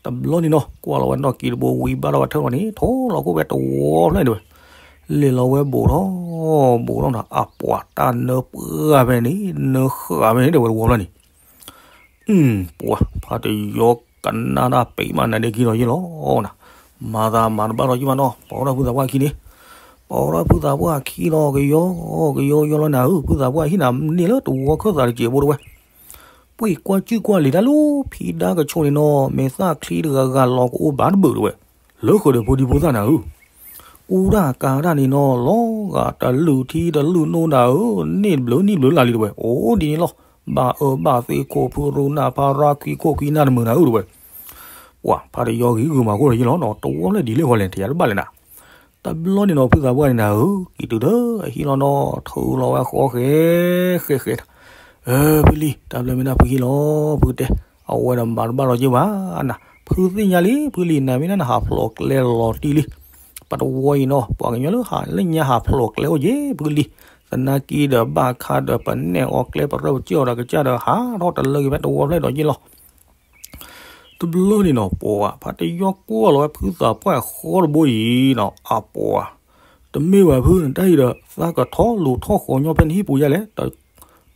တဘျီန့ၣ်နီၤ ကွၢ်လီၤဝဲနီၣ်က့ၤတဘိဝံၤဘၣ်ထီၣ်ဝဲထၢၣ်လီၤန့ၣ် ထိလီၤခိၣ်ဖဲတဝီဖျၢၣ်န့ၣ်တဲဝဲ, လဲၤလီၤဝဲဘူးထီၣ်, ဘူးထီၣ်နီၤ အပှၤတၢ်နၢပှၢ်ဖဲန့ၣ် နၢဃာ်ဖဲန့ၣ်တဲဝဲတဝီဖျၢၣ်န့ၣ် ပှၤဖါတယီကနၣ်တၢ်ပံးမးနၤဒ့ခံလီၤယ့ၢ်လီၤနၤ, မၤသးမၤတဘၣ်လီၤယ့ၢ်ဘၣ်နီၤ, ပိာ်ထီၣ်ဖုသးပှၢ်အခံန့ၣ်, ပိာ်ထီၣ်ဖုသးပှၢ်အခံလီၤ ကယီ, ကယီယီလီၤနၤဧၢ, ဖုသးပှၢ်ဟံၣ်နၤန့ၣ်လၢတဝီခၢၣ်သးတစဲးဖိတဲဝဲ ပှ့ၤကွၢ်စုၣ်ကွၢ်လံာ်တၢ်လၢဖံဒါကဆိးန့ၣ်နီၤ, မဲာ်သၣ်ချံတဂၤဂၤလီၤကအိၣ်ဘၣ်တဘၢၣ်တဲဝဲ, လၢဃုာ်ဒီးဖိဒံဖိသၣ်နၤဧၢ, ကူတၢ်ကၤတၢ်န့ၣ်နီၤ လီၤဂာ်တလုၢ်ထံတလုၢ်နိနၤဧၢ, န့ၢ်တဘျုးနံၣ်ဘျုးလၢ်လံတဲဝဲ, အိၣ်ဒ်န့ၣ်လီၤ, ဘၣ်အၢဘၣ်သီခိၣ်ဖုရူနၢ်ဖါရါခွံခိၣ်ခွံနၢ်တမုာ်နၤဧၢတဲဝဲ ပှၤဖါတယီဂ့ၤဂ့ၤမၤခိၣ်ဒီးယ့ၢ်လီၤနီၤ, တဝီဖျၢၣ်ဒ်လဲၣ်ဃီလဲၣ် တယၤတဘၣ်လဲၣ်နၤ, တဘျီန့ၣ်နီၤ ဖုသးပှၢ်န့ၣ်နၤဧၢ, က့ၤတုၤဒီးအဟံၣ်လီၤနီၤ, ထုးလီၤဝဲဃီဃဲၤဃဲၤဃဲၤ, အၢ ဖုလံၤ တၢ်ဖျၢၣ်မ့ၢ်ဒၣ်ဖုဟံၣ်လီၤ ဖုတဲ, အဝဲဒီးမၤတဘၣ်လီၤက့ၤဘၣ်နၤ, ဖုသ့ၣ်ညါလံ ဖုလံၤ နၤမ့ၢ်ဒၣ်နဟးဖျိးကျဲလီၤတံၢ်လံ, ပတဝီအံၤနီၤ ပှၤကညီလၢဟးလၢညါဟးဖျိးကျဲအိၣ်က့ၤ ဖုလံၤ, သနာ်က့ဒီးဘၣ်ခါဒီးပနဲၣ်အီၤကျဲ ပရၢပကၢၢ်အီၤဒီးကစၢ်ဒီးဟးထီၣ်တလၢက့ၤဖဲတဝီဖျၢၣ်ဒီးက့ၤလီၤ တဘျီန့ၣ်နီၤ ပှၤဖါတယီကွၢ်လီၤဝဲဖုသးပှၢ်ဃီတဘိအံၤနီၤ အပှၤ, တမ့ၢ်ဘၣ်ဖု နတၢ်အံၤဒီး သးကထီၣ်လူၤထီၣ်ဃီညီဖဲနဟံၣ်ပူၤယါလဲၣ်,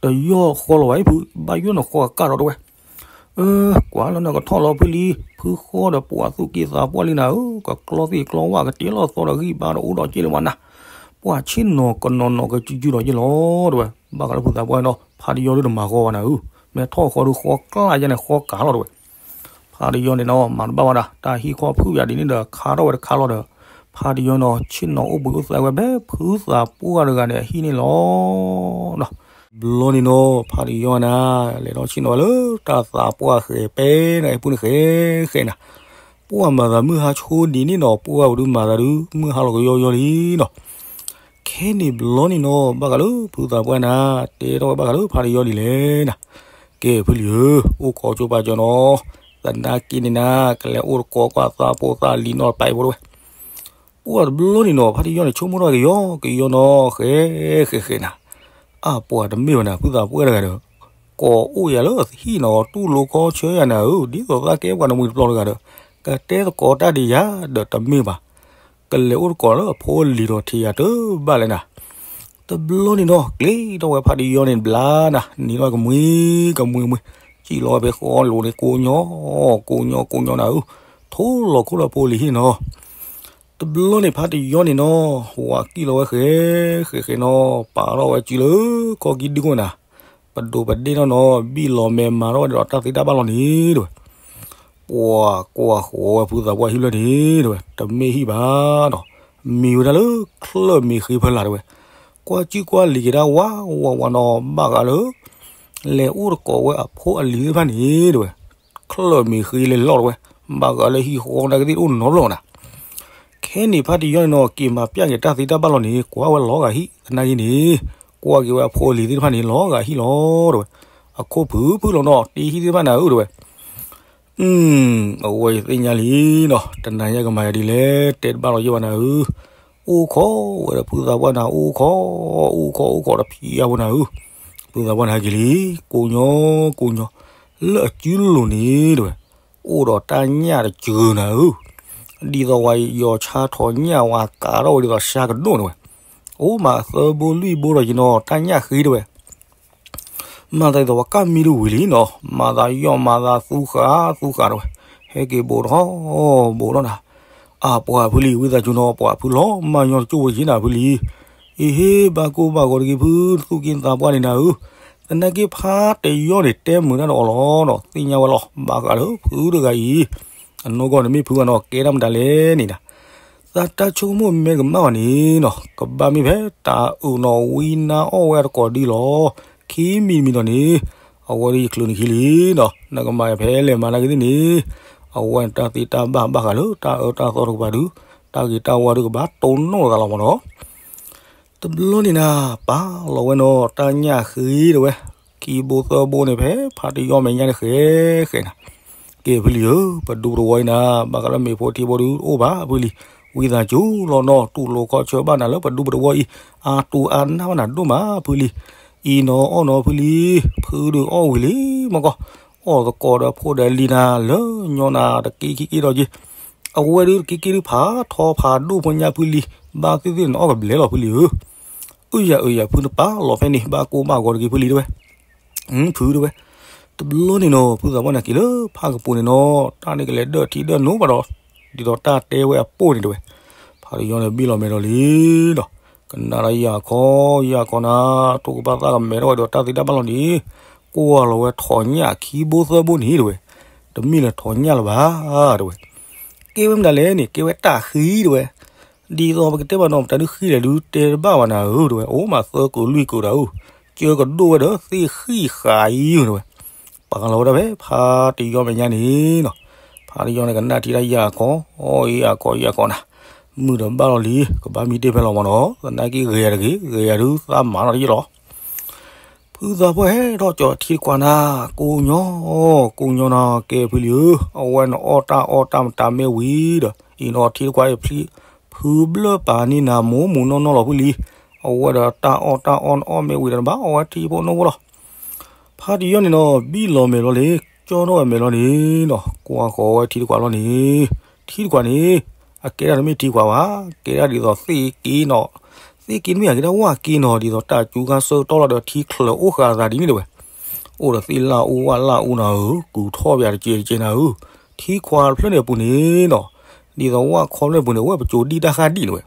တယီၢ်ဃီလီၤဘၣ်အံၤဖု ဘၣ်ယိၣ်နဃီကကၢ်ဒီးတဲဝဲ, အၢ ကွၢ်လီၤနကထီၣ်လီၤဖုလံၤ, ဖုဃီဒီးပှၤသူၣ်က့သးပှၢ်လံနၤဧၢ, ကကျီသ့ၣ်ကျီဝၣ် ကတ့လီၤသီဒီးဂံၢ်ဘါဒီးအိၣ်ဒီးက့လၢၤဘၣ်နၤ, ပှၤဆ့ၣ်နီၤကနီၤနီၤကစုစုဒီးက့ၤလီၤတဲဝဲ, ဘၣ်ဃးလၢဖုသးပှၢ်နီၤ ဖါတယီဒုးတမၤဃီဘၣ်နၤဧၢ, မ့ၢ်ထီၣ်ဃီဒုးဃီကျါယါန့ၣ်ဃီကၤလီၤတဲဝဲ ဖါတယီန့ၣ်နီၤ မၤတဘၣ်ဝဲဒၣ် တၢ်ဟံၣ်ခီဖုၣ်ယါဒ်န့ၣ်ဒီးခါထီၣ်ဝဲတခါလီၤဒီး ဖါတယီနီၤ ဆ့ၣ်နီၤအိၣ်ဘှံးအိၣ်သါဝဲဖဲဖုသးပှၢ်တဂၤန့ၣ်အဟံၣ်န့ၣ်လီၤ. ဘျီန့ၣ်နီၤ ဖါတယီနၤ လဲၤထီၣ်ဆ့ၣ်နီၤဝဲလၢတၢ်သးပှၢ်ဃဲၤပဲန့ၣ်အပူၤန့ၣ်ဃဲဃဲနၤ, ပှၢ်မၤသးမုၢ်ဟါဆိဒ်န့ၣ်နီၤ ပှၢ်ပဒုးမၤသးဒုး မုၢ်ဟါလီၤကယီယီလံနီၤ ခဲန့ၣ်ဘျီန့ၣ်နီၤ ဘၣ်ဃးလၢဖုသးပှၢ်နၤ တဲထီၣ်ဝဲဘၣ်ဃးလၢဖါတယီဒ်လဲၣ်နၤ, ကဲဖုလံၤဧၢ, အိၣ်ခိးကၠိပာ်ကၠီနီၤ, သနာ်က့န့ၣ်နၤ ကလဲၤအိၣ်တကိးကွၢ်သးဖိသၣ်လံၤနီတပၤအံၤဖိတဲဝဲ, ပှၢ်တဘျီန့ၣ်နီၤ ဖါတယီန့ၣ် ဆိကမိၣ်ထီၣ်ကယီကယီနီၤ ဃဲဃဲဃဲနၤ, အပှၤတမ့ၢ်ဘၣ်နၤ ဖုသးပှၢ်တဂၤဒီး ကီၢ်အိၣ်ယၤလၢအဟံၣ်နီၤ တူၢ်လိာ်ခီဆၢယၤနၤဧၢ, ဒ်သိးသးကဲပှၤတမှံၤတပျီၤတဂၤဒီး ကတဲသကိးတၢ်ဒံးယၤဒီးတမ့ၢ်ဘၣ်. ကလဲၤအိၣ်သကိးလၢအဖိအလံၤဒီးထံၣ်ယၤတဘၣ်လဲၣ်နၤ. တဘျီန့ၣ်နီၤ ကျ့ထီၣ်ဝဲဖါတယီန့ၣ်ဘျါနၤ နံၤထီၣ်ကမှံကမှံမှံ စံၣ်လီၤဝဲဖဲဃီလိၤန့ၣ် ကိးညီ ကိးညီကိးညီနၤဧၢ, ထိလီၤခိၣ်ဒီးဖိလံၤဟံၣ်နီၤ. တဘျီန့ၣ်ဖါတယီန့ၣ်နီၤ ဝၤကံၣ်လီၤဝဲဃဲ ဃဲဃဲနီၤ ပာ်ထီၣ်ဝဲစုလၢခီၣ်ကံၢ်ဒုခိၣ်နၤ, ပဒိးပဒ့ၣ်ထီၣ်နီၤ ဘံၣ်လီၤမဲာ်မၤထီၣ်ဝဲဒီးတၢ်သ့တၢ်ဘၣ်လီၤန့ၣ်တဲဝဲ. ပှၤကွၢ်ဃီၤဝဲဖုသးပှၢ်ဟံၣ်ဖျၢၣ်န့ၣ်တဲဝဲ တမ့ၢ်ဟံၣ်ဘၣ်နီၤ, မံၤဝဲဒၣ်လၢချၢၣ်မ့ၢ်ဃ့ဖၢလာ်တဲဝဲ, ကွၢ်စုကွၢ်လံၤက့ၤဒၣ်ဝးဝးဝးနီၤ ဘၣ်ဃးလၢ လဲၤအိၣ်သကိးဝဲအဖိအလံၤသ့ၣ်တဖၣ်န့ၣ်တဲဝဲ ချၢၣ်မ့ၢ်ဃ့လဲၤလီၤတဲဝဲ, ဘၣ်ဃးလၢဟံၣ်ဃီနာ်က့သ့ၣ်တအိၣ်နီတဘျီနၤ. ခဲန့ၣ်ဖါတယီန့ၣ်နီၤ က့ၤမၤပျၢ်က့ၤတၢ်သ့တၢ်ဘၣ်လီၤန့ၣ် ကွၢ်ဝဲလီၤဂာ်ဟံၣ်သနာ်က့န့ၣ်, ကွၢ်က့ၤဝဲအဖိအလံၤသ့ၣ်တဖၣ်န့ၣ် လီၤဂာ်ဟံၣ်လီၤတဲဝဲ, အခိၣ်ဖုဖုလီၤနီၤ တ့ဟံၣ်သ့ၣ်တဖၣ်နၤဧၢတဲဝဲ. အဝဲယသ့ၣ်ညါလံနီၤ တနၤညါကမၤယၤဒ်လဲၣ် တဲတဘၣ်လီၤယဲၢ်ဘၣ်နၤဧၢ, အိၣ်ခိးဝဲဒီးဖုသးပှၢ်နၤ အိၣ်ခိး အိၣ်ခိးအိၣ်ခိးဒီးဖံးအါဖိနၤဧၢ, ဖုသးပှၢ်နၤက့ၤလံ, ကိးညီ ကိးညီ လၢအစုလိၤန့ၣ်တဲဝဲ, အိၣ်ဒီးတၢ်ညၣ်တစှၤနၤဧၢ, ဒ်သိးဝဲယီၤဆါထီၣ်ညၣ်ဝဲကးထီၣ်ဝဲဒ်သိးဆါကဒိၣ်တဲဝဲ, အိၣ်မးသၢဘိလွံၢ်ဘိဒီးယနီၤ တၢ်ညၣ်ဃ့တဲဝဲ မၤသးဒ်သိးပှၤကၢ်မံတဝံၤလံနီၤ, မၤသးယီၢ်မၤသးသူဃာ်သူဃာ်တဲဝဲ, ဟဲက့ၤဘိးထီၣ် ဘိးထီၣ်နၤ, အပှၤဖုလံၤ ဝံသးစူၤနီၤ ပှၤဖုလီၤမၢ်ညီတကၠိၢ်ဝဲက့ၤနၤဖုလံၤ, အ့ဟ့ ဘၣ်ကိၢ်ဘၣ်ဂီၤတဂ့ၤဖု သူၣ်က့သးပှၢ်န့ၣ်နၤဧၢ, သနာ်က့ဖါတယီန့ၣ် တဲမုာ်တၢ်ဒီးအီၤလီၤနီၤ သ့ၣ်ညါဝဲလီၤ ဘၣ်ဃးလၢဖုတဂၤအံၤ အနီၢ်ကီၢ်န့ၣ်မ့ၢ်ဖုဂၤနီၤ ကဲတၢ်မတၤလဲၣ်န့ၣ်နၤ သးတၢ်ဆိကမိၣ်မ့ၢ်တကမၣ်ဘၣ်န့ၣ်နီၤ ကဘၣ်မ့ၢ်ဖဲတၢ်အုးနီၤ ဝံနါအီၣ်ဝဲတကိးဒ်လီၤ, ခံမံၤတမံၤဒီးန့ၣ်, အဝဲဒၣ်ယချုးန့ၣ်ခံလံနီၤ နကမၤဖဲလဲၣ်မၤနာ်က့သ့ၣ်န့ၣ်, အဝဲန့ၣ်တၢ်သ့တၢ်ဘၣ်ဘၣ်ဃးလၢတၢ်အၢတၢ်သီတကပၤဒုး, တၢ်ဂ့ၤတၢ်ဝါဒုးကဘၣ်တိၢ်နီၣ်သးလီၤမးနီၤ တဘျီန့ၣ်နၤ, ပာ်လီၤဝဲနီၤ တၢ်ညၣ်ဃ့တဲဝဲ, ခံဘိသၢဘိန့ၣ်ဖဲ ဖါတယီမဲာ်ညါန့ၣ်ဃဲဃဲနၤ, ကဲဖုလံၤဧၢ, ပဒူပတဝီအံၤနၤ, ဘၣ်ဃးလၢမ့ၤဖိထံဖိဒုးတအိၣ်ဘၣ်ဖုလံၤ, ဝံသးစူၤလီၤနီၤ တူၢ်လိာ်ခီဆၢဘၣ်နၤလၢပဒူပတဝီအံၤ, အါတူၢ်အါနၢ်ဘၣ်နၤဒိၣ်မးဖုလံၤ, အံၤနီၤအီၣ်နီၤဖုလံၤ, ဖုဒုးအီၣ်ဝံၤလံမကီၢ်, အီၣ်သကိးဒီးဖိဒီးလံၤနၤ လၢညီနၤတက့ခံက့ဒီးက့ အဝဲဒုးတက့က့ဒုးဖးထီဖးဒိၣ်ဖိညါဖုလံၤ, ဘၣ်သ့ၣ်သ့ၣ်နအီၣ်ကဘျဲးလီၤဖုလံၤဧၢ, အုယၤအုယၤဖုနပာ်လီၤဖဲန့ၣ် ဘၣ်ကိၢ်ဘၣ်ဂီၤတဂ့ၤဖုလံၤတဲဝဲ, ဖုတဲဝဲ, တဘျီန့ၣ်နီၤ ဖုသးပှၢ်နၤက့ၤလၢဖးကပူၤန့ၣ်နီၤ တၢ်န့ၣ်ကလဲၤဒၢၣ်ထံဒၢၣ်နိဘၣ်ဒီး, ဒ်သိးတၢ်တဲဝဲအပိၢ်န့ၣ်တဲဝဲ, ဖါတယီန့ၣ်ဘံၣ်လီၤမဲာ်ဒီးလံဒီး, ကနၣ်ဒီးယၤခီ, ယၤခီနၤ, ထိၣ်ကဘၣ်သၣ်ကမဲာ်ထီၣ်ဝဲဒီးတၢ်သ့တၢ်ဘၣ်လီၤန့ၣ်, ကွၢ်လီၤဝဲထီၣ်ညၣ်ခံဘိသၢဘိန့ၣ်တဲဝဲ, တမ့ၢ်လၢထီၣ်ညၣ်လၢၤဘၣ်တဲဝဲ, ကဲဝဲမတၤလဲၣ်န့ၣ် ကဲဝဲတၢ်ဃံတဲဝဲ, ဒ်သိးပကတဲဘၣ်နီၤ ပတၢ်ဒုးဃံလဲၣ်ဒုးတဲတဘၣ်ဘၣ်နၤဧၢတဲဝဲ, အိၣ်မးသၢကုာ်လွံၢ်ကုာ်ဒီးဧၢ, ကၢကဒိၣ်ဝဲဒီးသ့ၣ်ဃံဃာ်အံၤတဲဝဲ, ပာ်လီၤဝဲဒၣ်ဖဲဖါတယီမဲာ်ညါန့ၣ်နီၤ, ဖါတယီန့ၣ်ကနၣ်ထံတၢ်ယၤခီ, ယၤခီယၤခီနၤ, မုၢ်ဒီးဘၣ်လီၤလံ ကဘၣ်မံတ့ၢ်ဖဲလီၤမးနီၤ သနာ်က့ဂ့ၤယၤတဂ့ၤ ဂ့ၤယၤဒုးသးမၤနီၤတယံာ်လီၤ ဖုသးပှၢ်ဟဲထီၣ်ကၠီၤထံတခွးနၤ, ကိးညီ, ကိးညီနၤ ကဲဖုလံၤဧၢ, အဝဲနအီၣ်တၢ်အီၣ်တၢ်မတၤမ့ၢ်ဝံၤဒီး အံၤနီၤထံတခွးအံၤဖျံ, ဖုဘျၢၣ်ပာ်န့ၢ်နၤမိၢ်မူနီၢ်နီၢ်လီၤဖုလံၤ, အဝဲဒီးတၢ်အီၣ်တၢ်အီနအီၣ်မ့ၢ်ဝံၤဒီးနဘၣ်အီၣ်ဝဲထံဖိနိဖိလီၤ ဖါတယီန့ၣ်နီၤ ဘံၣ်လီၤမဲာ်လီၤန့ၣ်, ကၠီထီၣ်ဝဲမဲာ်လီၤန့ၣ်နီၤ, ကွၢ်ဃီၤဝဲထံတခွးလီၤန့ၣ်, ထံတခွးန့ၣ်, အကဲဒၣ်တမ့ၢ်ထံခွးဘၣ်, ကဲဒၣ်ဒ်သိးသ့ၣ်က့နီၤ, သ့ၣ်က့တမ့ၢ် အကဲဒၣ်ဝၣ်က့နီၤ, ဒ်သိးတၢ်စူၤခါဆၢကတီၢ်လီၤဒီးထံချၢးအိၣ်ဃာ်အသးဒ်န့ၣ်တဲဝဲ, အိၣ်ဒီးသ့ၣ်လၣ်အူဝၣ်လၣ်အူနၤဧၢ, ကူၣ်ထီၣ်ပယၤတကဲးတကဲးနၤဧၢ, ထံခွးတဖျၢၣ်န့ၣ်အပူၤန့ၣ်နီၤ, ဒ်သိးဝၣ်ခီဖျၢၣ်ပူၤန့ၣ် အဝဲပစိၤဒံၣ်တၢ်ဃၢ်ဒံၣ်န့ၣ်ဝဲ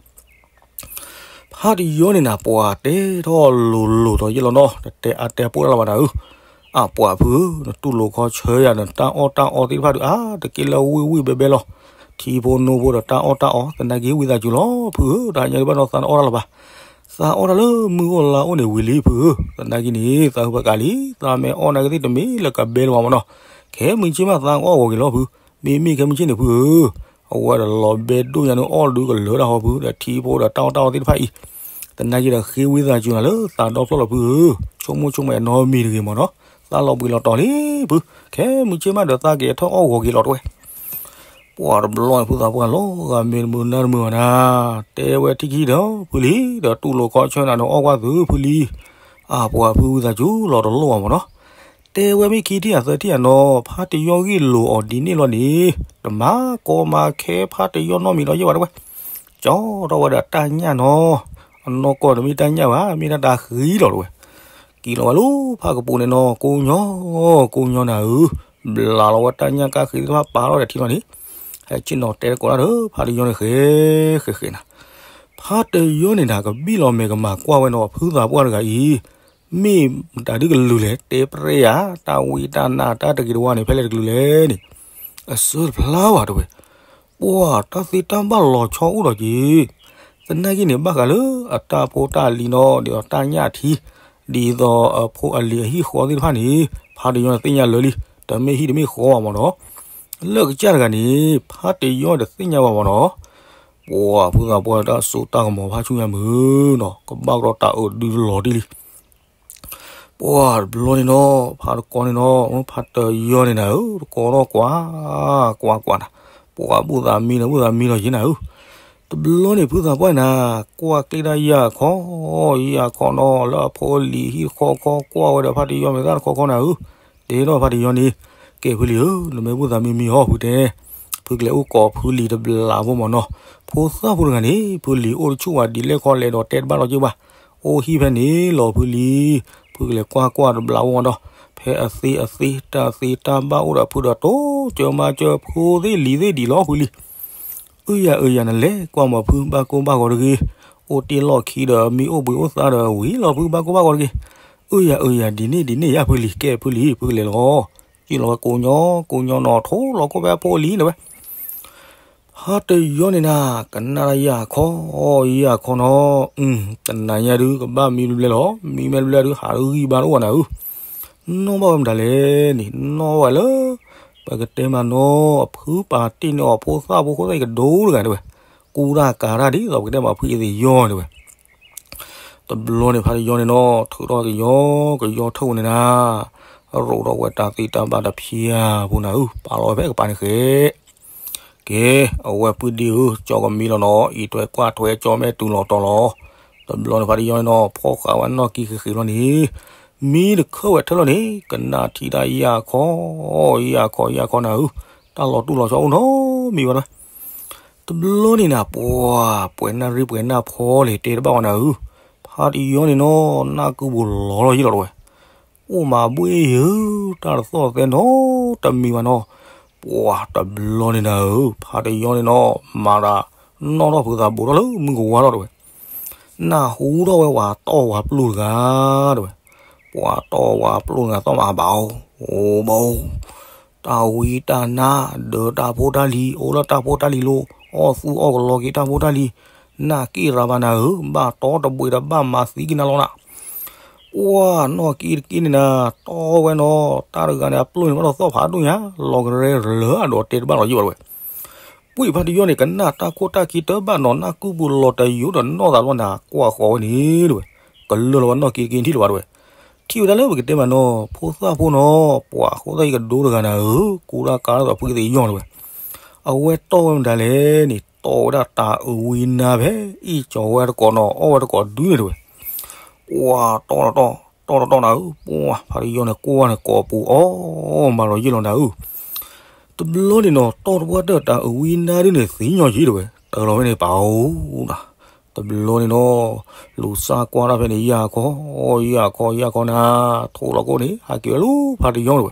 ဖါတယီန့ၣ်နၤ ပှၤတဲထီၣ်လိၤလိၤဒီးယဲၢ်လီၤနီၤ, တတဲအါတဲပိၢ်တၢ်လၢၤဘၣ်နၤဧၢ, အပှၤဖုဧၢ, နတူၢ်လိာ်ခီဆၢယၤ နတၢ်အီၣ်တၢ်အီသ့ၣ်တဖၣ်ဒုး အါတက့ၢ်လၢဝ့ၢ်ဝ့ၢ်ဘဲဘဲလီၤ, ထံဖိနိဖိဒီးတၢ်အီၣ်တၢ်အီ သနာ်က့ဝံသးစူၤလီၤဖုဧၢ, တဟါညါဒုးဘၣ်နီၤသးနအီၣ်တၢ်လၢၤဘၣ်, သးအီၣ်တၢ်လၢမုၢ်အိၣ်လါအိၣ်န့ၣ်ဝံၤလံဖုဧၢ, သနာ်က့န့ၣ် သးဟူးဖးကးလံ, သးမ့ၢ်အီၣ်နာ်က့သ့ၣ်တမ့ၢ်လၢကဘဲလၢၤဘၣ်မးနီၤ, ခဲမုၢ်ဆ့ၣ်မးသးကအီၣ်ဂီၤက့ၤလီၤဖု, မ့မ့ၢ်ခဲမုၢ်ဆ့ၣ်န့ၣ်ဖုဧၢ အဝဲဒီးလီၤဘဲဒိၣ်ညါန့ၣ်အီၣ်ဒုးကလၢၤတၢ်ဟီဖု ဒီးထံဖိဒီးတၢ်အီၣ်တၢ်အီသ့ၣ်တဖၣ်အံၤ, သနာ်က့ဒီးဃ့ဝံသးစူၤနၤလၢသးဒီဖျၢၣ်လီၤဖုဧၢ, ဆိကမိၣ်ဆိကမိၣ်နီတမံၤတဂ့ၤမးနီၤ, သးလီၤဘှံးလီၤတီၤလံဖု, ခဲမုၢ်ဆ့ၣ်မးဒီးသးက့ၤထီၣ်အီၣ်ဂီၤက့ၤလီၤတဲဝဲ ပှၤတဘျီဖုသးပှၢ်လီၤဂာ်မ့ၢ်တမုာ်နၢ်တမုာ်ဘၣ်နၤ, တဲဝဲထံၣ်ခံဒီးဖုလံ, ဒီးတူၢ်လိာ်ခီဆၢနၤဒီးအီၣ်ကွၢ်သုဖုလံ, အပှၤဖုဝံသးစူၤလီၤတလိၣ်ဘၣ်မးနီၤ, တဲဝဲမ့ၢ်ခံထံၣ်အသၢထံၣ်အနီၤ ဖါတယီဂ့ၢ်လိာ်အီၤဒ်န့ၣ်လီၤန့ၣ်, တမၤကီမၤခဲဖါတယီနီတမံၤဒီးယဲၢ်ဘၣ်တဲဝဲ, ကၠီထီၣ်ဝဲဒီးတၢ်ညၣ်နီၤ, အနီၢ်ကီၢ်တမ့ၢ်တၢ်ညၣ်ဘၣ် မ့ၢ်ဒၣ်တၢ်ဃံလီၤတဲဝဲ, က့ၤလီၤဝဲလၢဖးကပူၤန့ၣ်နီၤ ကိးညီ, ကိးညီနၤဧၢ, ဘျးလီၤဝဲတၢ်ညၣ်ကါဃံသ့ၣ်တဖၣ်ပာ်ထီၣ်ဒီးထံလီၤန့ၣ်, ဟဲဆ့ၣ်နီၤတဲတကိးတၢ်ဒီး ဖါတယီန့ၣ်ဃဲ, ဃဲဃဲနၤ ဖါတယီန့ၣ်နၤ ကဘံၣ်လီၤမဲာ်ကမၤကွၢ်ဝဲနီၤ ဖုသးပှၢ်တဂၤအံၤ, မ့ၢ်မတၤဒုကလုာ်လဲၣ် တဲပြဲယၤ, တၢ်ဝံတၢ်နါတၢ်တဂ့ၤတဝါန့ၣ် ဖဲလဲၣ်တကလုာ်လဲၣ်န့ၣ်, အစၢတဖျါဘၣ်တဲဝဲ, ပှၤတၢ်သ့တၢ်ဘၣ်လီၤဆီအိၣ်ဒီးက့ၤ, သနာ်က့န့ၣ် ဘၣ်ဃးလၢအတၢ်ဖိတၢ်လံၤနီၤ ဒ်သိးတၢ်ညၣ်ထံ, ဒ်သိးအဖိအလံၤအဟံၣ်ဃီသ့ၣ်တဖၣ်န့ၣ်, ဖါတယီန့ၣ်သ့ၣ်ညါလၢာ်လံ, တမ့ၢ်ဟံၣ်တမ့ၢ်ဃီဘၣ်မးနီၤ, လၢကစၢ်တဂၤန့ၣ် ဖါတယီတသ့ၣ်ညါဘၣ်မးနီၤ, ပှၤဖုသးပှၢ်တၢ်စိတၢ်ကမီၤဖးဆူညါမုာ်နီၤ ကဘၣ်ကဒီးတၢ်အၢဒုတလီၤတံၢ်လံ ပှၤတဘျီန့ၣ်နီၤ ဖးတကီန့ၣ်နီၤ ဖါတယီန့ၣ်နၤဧၢ တကီထီၣ်ကွၢ်, ကွၢ်ကွၢ်နၤ, ပှၤဘူၣ်သးမံလီၤ ဘူၣ်သးမံလီၤယဲနၤဧၢ, တဘျီန့ၣ်ဖုသးပှၢ်နၤ, ကွၢ်ကျ့ၣ်ဒၣ်ယၢ်ခီ, ယၢ်ခီနီၤ လၢအဖိအလံၤဟံၣ်တခီခီ ကွၢ်ဝဲဒီးဖါတယီမဲာ်သၣ်တခီခီနၤဧၢ, တဲထီၣ်ဖါတယီန့ၣ်, ကဲဖုလံၤဧၢ နမ့ၢ်ဘူၣ်သးမံမံဟီဖုတဲ, ဖုကလဲၤအိၣ်ကိးဖုလံၤတဘျးဖိမးနီၤ, ဖိသၣ်ဖိတဂၤန့ၣ် ဖုလံၤအိၣ်တဆူၣ်ဝဲဒ်လဲၣ်ခီလဲၤဒီးတဲတဘၣ်လီၤက့ၢ်ဘၣ် အိၣ်ဟံၣ်ဖဲန့ၣ်လီၤဖုလံၤ, ဖုကလဲၤကွၢ်ကွၢ်တဘျးဝီဒီး, ဖဲအသ့အသ့တၢ်သ့တၢ်ဘၣ်အိၣ်ဒီးဖုဒီးတိစၢၤမၤစၢၤဖိသ့ၣ်လံၤသ့ၣ်ဒံးလီၤဖုလံၤ, အုယၤအုယၤနလဲၤကွၢ်မီၤဖုဘၣ်ကိၢ်ဘၣ်ဂီၤတဂ့ၤ, အိၣ်တ့ၢ်လီၢ်ခံဒီးမ့ၢ်အိၣ်ဘှံးအိၣ်သါဒီးဝံၤလီၤဖုဘၣ်ကိၢ်ဘၣ်ဂီၤတဂ့ၤ, အုယၤအုယၤဒ်န့ၣ်ဒ်န့ၣ်ယါဖုလံၤ ကဲဖုလံၤ ဖုကလဲၤလီၤ, စံၣ်လီၤဝဲကိးညီ, ကိးညီနီၤ ထိလီၤကိၢ်ဖဲအဖိအလံၤန့ၣ်ဝဲ ဖါတယီန့ၣ်နၤ, ကနၣ်တၢ်ယၢ်ခီ, ယၢ်ခီနီၤ, တနၤညါဒုးကဘၣ်မံဘျဲဘျဲလီၤ, မံဘျဲဘျဲဒုးဟးဂံၢ်ဘါတအိၣ်ဘၣ်နၤဧၢ, နီၣ်ဘၣ်ဝဲမတၤလဲၣ်န့ၣ် နီၣ်ဘၣ်ဝဲလၢ ပကတဲမးနီၤ အဖုပာ်တ့ၢ်န့ၢ်အီၤဖိသၣ်ဖိဃိသၣ်အံၤကဒိတဂၤတဲဝဲ, ကူတၢ်ကၤတၢ်ဒ်သိးပကတဲမးဖုအသ့ၣ်ယီၢ်တဲဝဲ တဘျီန့ၣ်ဖါတယီန့ၣ်နီၤ ထုးထီၣ်ကယီကယီထၢၣ်န့ၣ်နၤ, ရိးထီၣ်ဝဲတၢ်သ့တၢ်ဘၣ်တဖၠါဖိနၤဧၢ, ပာ်လီၤဝဲဖဲကပၤန့ၣ်ဃဲ, ကဲ, အဝဲပုၢ်ဒ့ဧၢ, ကၠီကမံလီၤနီၤ, အံးထွဲကွၢ်ထွဲကၠီမဲာ်တုၤလီၤတီၤလီၤ, တဘျီန့ၣ်ဖါတယီန့ၣ်နီၤ ဖီၣ်ဃာ်ဝဲနီၣ်ကံဃ့ဃ့လီၤန့ၣ်, မံတခၢၣ်ဝဲထၢၣ်လီၤန့ၣ် ကနၣ်ထံၣ်တၢ်ယၢ်ခီ, ယၢ်ခီယၢ်ခီနၤဧၢ, တၢ်လီၤတူၢ်လီၤဆီအိၣ်နီတမံၤဘၣ်တဲဝဲ တဘျီန့ၣ်နၤ ပှၤပှဲၤနၢ်ရံၣ်ပှဲၤနၢ်ဖီလံၤ တဲတဘၣ်ဝဲနၤဧၢ, ဖါတယီန့ၣ်နီၤ နၢ်ကုပူၤလီၤလီၤယံလီၤတဲဝဲ, အိၣ်မးဘှ့ၣ်ယၢၤ တၢ်တသီၣ်သဲနီတမံၤဘၣ်နီၤ, ပှၤတဘျီန့ၣ်နၤဧၢ, ဖါတယီန့ၣ်နီၤ မၤတၢ်နီၣ်ထီၣ်ဖုသးဘိးထီၣ်လၢမုၢ်ကဝါထီၣ်တဲဝဲ နၢ်ဟူထီၣ်ဝဲပှၤတီၢ်ဝၤပျိၢ်တဂၤတဲဝဲ, ပှၤတီၢ်ဝၤပျိၢ်တဂၤသီၣ်မးဘၣ်အိၣ်, အိၣ်ဘၣ်အိၣ်, တၢ်ဝံတၢ်နါ ဒၢးတၢ်ဖိတၢ်လံၤ အိၣ်လၢတၢ်ဖိတၢ်လံၤလိၤ, အီၣ်သူအီၣ်ကလီက့ၤတၢ်ဖိတၢ်လံၤ, နၢ်က့ၣ်ရၤဘၣ်နၤဧၢ, ဘၣ်တီတဘှံးဒီးဘၣ်မၤသံက့ၤနၤလီၤနၤ ပှၤနီၢ်ကံတက့ၢ်န့ၣ်နၤ, တီၢ်ဝဲနီၤ တၢ်တဂၤန့ၣ် အပျိၢ်န့ၣ်ဘၣ်ဒီးသီၣ်ဖးဒိၣ်ညါ, လီၤကရဲလၢအဒိးတဲတဘၣ်လီၤယံာ်ဘၣ်တဲဝဲ, ပှ့ၤဖါတယီန့ၣ် ကနၣ်တၢ်ခိၣ်တၢ်ခံတဘၣ်နီၤ နၢ်ကုပူၤလီၤတယိဒီးနီၣ်သးလီၤနၤ ကွၢ်ဃီၤဝဲန့ၣ်တဲဝဲ, ကလၢာ်လီၤဝဲနီၢ်ကံတက့ၢ်ထံၣ်လီၤဘၣ်တဲဝဲ, ထံၣ်ဝဲဒၣ်လၢပကတဲမးနီၤ ဖိသၣ်ဖိနီၤ ပှၤဃိသၣ်အံၤကဒိတဂၤနၤဧၢ, ကူတၢ်ကၤတၢ်သိးဖုကသ့ၣ်ယီၢ်တဲဝဲ, အဝဲတီၢ်ဝဲမတၤလဲၣ်န့ၣ် တီၢ်ဝဲဒၣ်တၢ်အုးဝံနါဖဲ အ့ၣ်ကၠီၤဝဲတကိးနီၤ အီၣ်ဝဲတကိးဒုန့ၣ်တဲဝဲ, ပှၤတီၢ်တီၢ် တီၢ်တီၢ်တီၢ်နၤဧၢ, ပှၤဖါတယီန့ၣ်ကွၢ်န့ၣ်ကိးပူၤအီၣ်မးလီၤယံာ်လီၤနၤဧၢ, တဘျီန့ၣ်နီၤ တီၢ်တပှၢ်တၢၢ်တၢ်အုးဝံနါဒုန့ၣ်သံညီယံာ်တဲဝဲ, တၢ်လီၤဖဲန့ၣ်ပာ်အိၣ်နၤ, တဘျီန့ၣ်နီၤ လူၤစၢ်ကွၢ်တၢ်ဖဲန့ၣ် ယၢ်ခီ, ယၢ်ခီ ယၢ်ခီနၤ, ထိးလီၤကိၣ်န့ၣ် ဟးက့ၤဝဲလၢဖါတယီတဲဝဲ,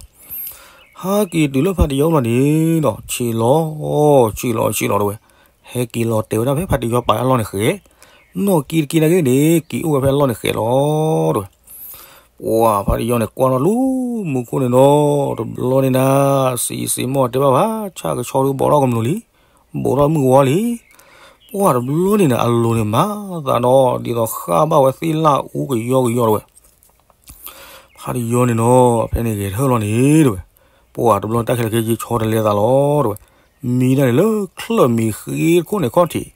ဟးက့ၤတုၤလၢဖါတယီလီၤန့ၣ်နီၤ ဆံးလီၤ, ဆံးလီၤ ဆံးလီၤတဲဝဲ, ဟဲက့ၤလီၤတဲာ်ဝဲဒၣ်ဖဲဖါတယီပာ်အလီၢ်န့ၣ်ဃဲ, နီၢ်ကံတက့ၢ်နာ်က့န့ၣ် က့ၤအိၣ်ဝဲဖဲအလီၢ်န့ၣ်ဃဲလီၤတဲဝဲ ပှၤဖါတယီန့ၣ်ကွၢ်ထီၣ်လၢမူခိၣ်န့ၣ်နီၤ တဘျီန့ၣ်နၤ စံးစံးမီၢ်တဲဘၣ်ဘၣ် ဆၣ်ကဆီဒုးဘိးထီၣ်ကမျူးလံ, ဘိးထီၣ်မုၢ်ကဝီၤလံ, ပှၤတဘျီန့ၣ်နၤ အလိၤန့ၣ်မၤသးနီၤ ဒ်သိးဃၣ်ဘၣ်ဝဲသ့ၣ်လၣ်အူကယီကယီတဲဝဲ, ဖါတယီန့ၣ်နီၤ ဖဲန့ၣ်ဂဲၤထၢၣ်လီၤန့ၣ်တဲဝဲ, ပှၤတဘျီန့ၣ်တၢ်ခဲလၢာ်ခဲဆ့ဆီတလဲသးလီၤတဲဝဲ, မံဒၣ်န့ၣ်လၢချၢၣ်မံၤဃ့တခိၣ်န့ၣ်ခီၣ်ထံး,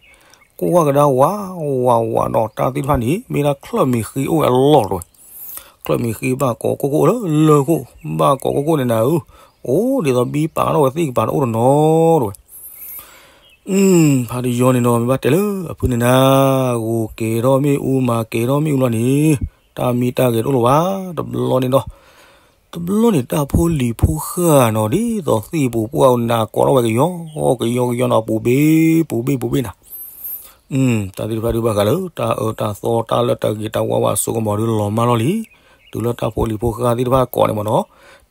ကွၢ်ကဒါဝး ဝး ဝးနီၤ တၢ်သ့ၣ်တဖၣ်န့ၣ် မ့ၢ်ဒၣ်ချၢၣ်မံၤဃ့အိၣ်ဝဲအလီၢ်တဲဝဲ, ချၢၣ်မံၤဃ့ဘၣ်ကိးကိၣ်ကိၣ်လၢလၢၢ်ခိၣ်, ဘၣ်ကိးကိၣ်ကိၣ်န့ၣ်နၤဧၢ, အိၣ်ဒ်သိးဘံပာ်ထီၣ်ဝဲသ့ၣ်ကပၤတအိၣ်တနီၤတဲဝဲ, ဖါတယီန့ၣ်နီၤ မ့ၢ်ဘၣ်တဲလၢအဖုန့ၣ်နၤ, ဂိၤကဲၤထီၣ်မ့ၣ်အူ မၤကဲၤထီၣ်မ့ၣ်အူလီၤန့ၣ်, တၢ်မံတၢ်ဂဲၤတအိၣ်လၢၤဘၣ်, တဘျီန့ၣ်ဒီး တဘျီန့ၣ် တၢ်ဖိလံၤဖိဃၢ်နီၤ ဒ်သိးသ့ၣ်ပူၤပှၢ်အိၣ်နၤကိးထီၣ်ဝဲကယီကယီကယီနီၤ ပူၤဘ့ၣ်ပူၤဘ့ၣ်ပူၤဘ့ၣ်နၤ. တၢ်သ့ၣ်တဖၣ်ဒုးဘၣ်ဃးလၢ တၢ်အၢတၢ်သီတၢ်လၢတၢ်ဂ့ၤတၢ်ဝါဝဲအစိကမီၤဒုးလီၤမၢ်လီၤလံ. တုၤလၢတၢ်ဖိလံၤဖိဃၢ်သ့ၣ်တဖၣ်ကိးန့ၣ်မ့ၢ်နီၤ,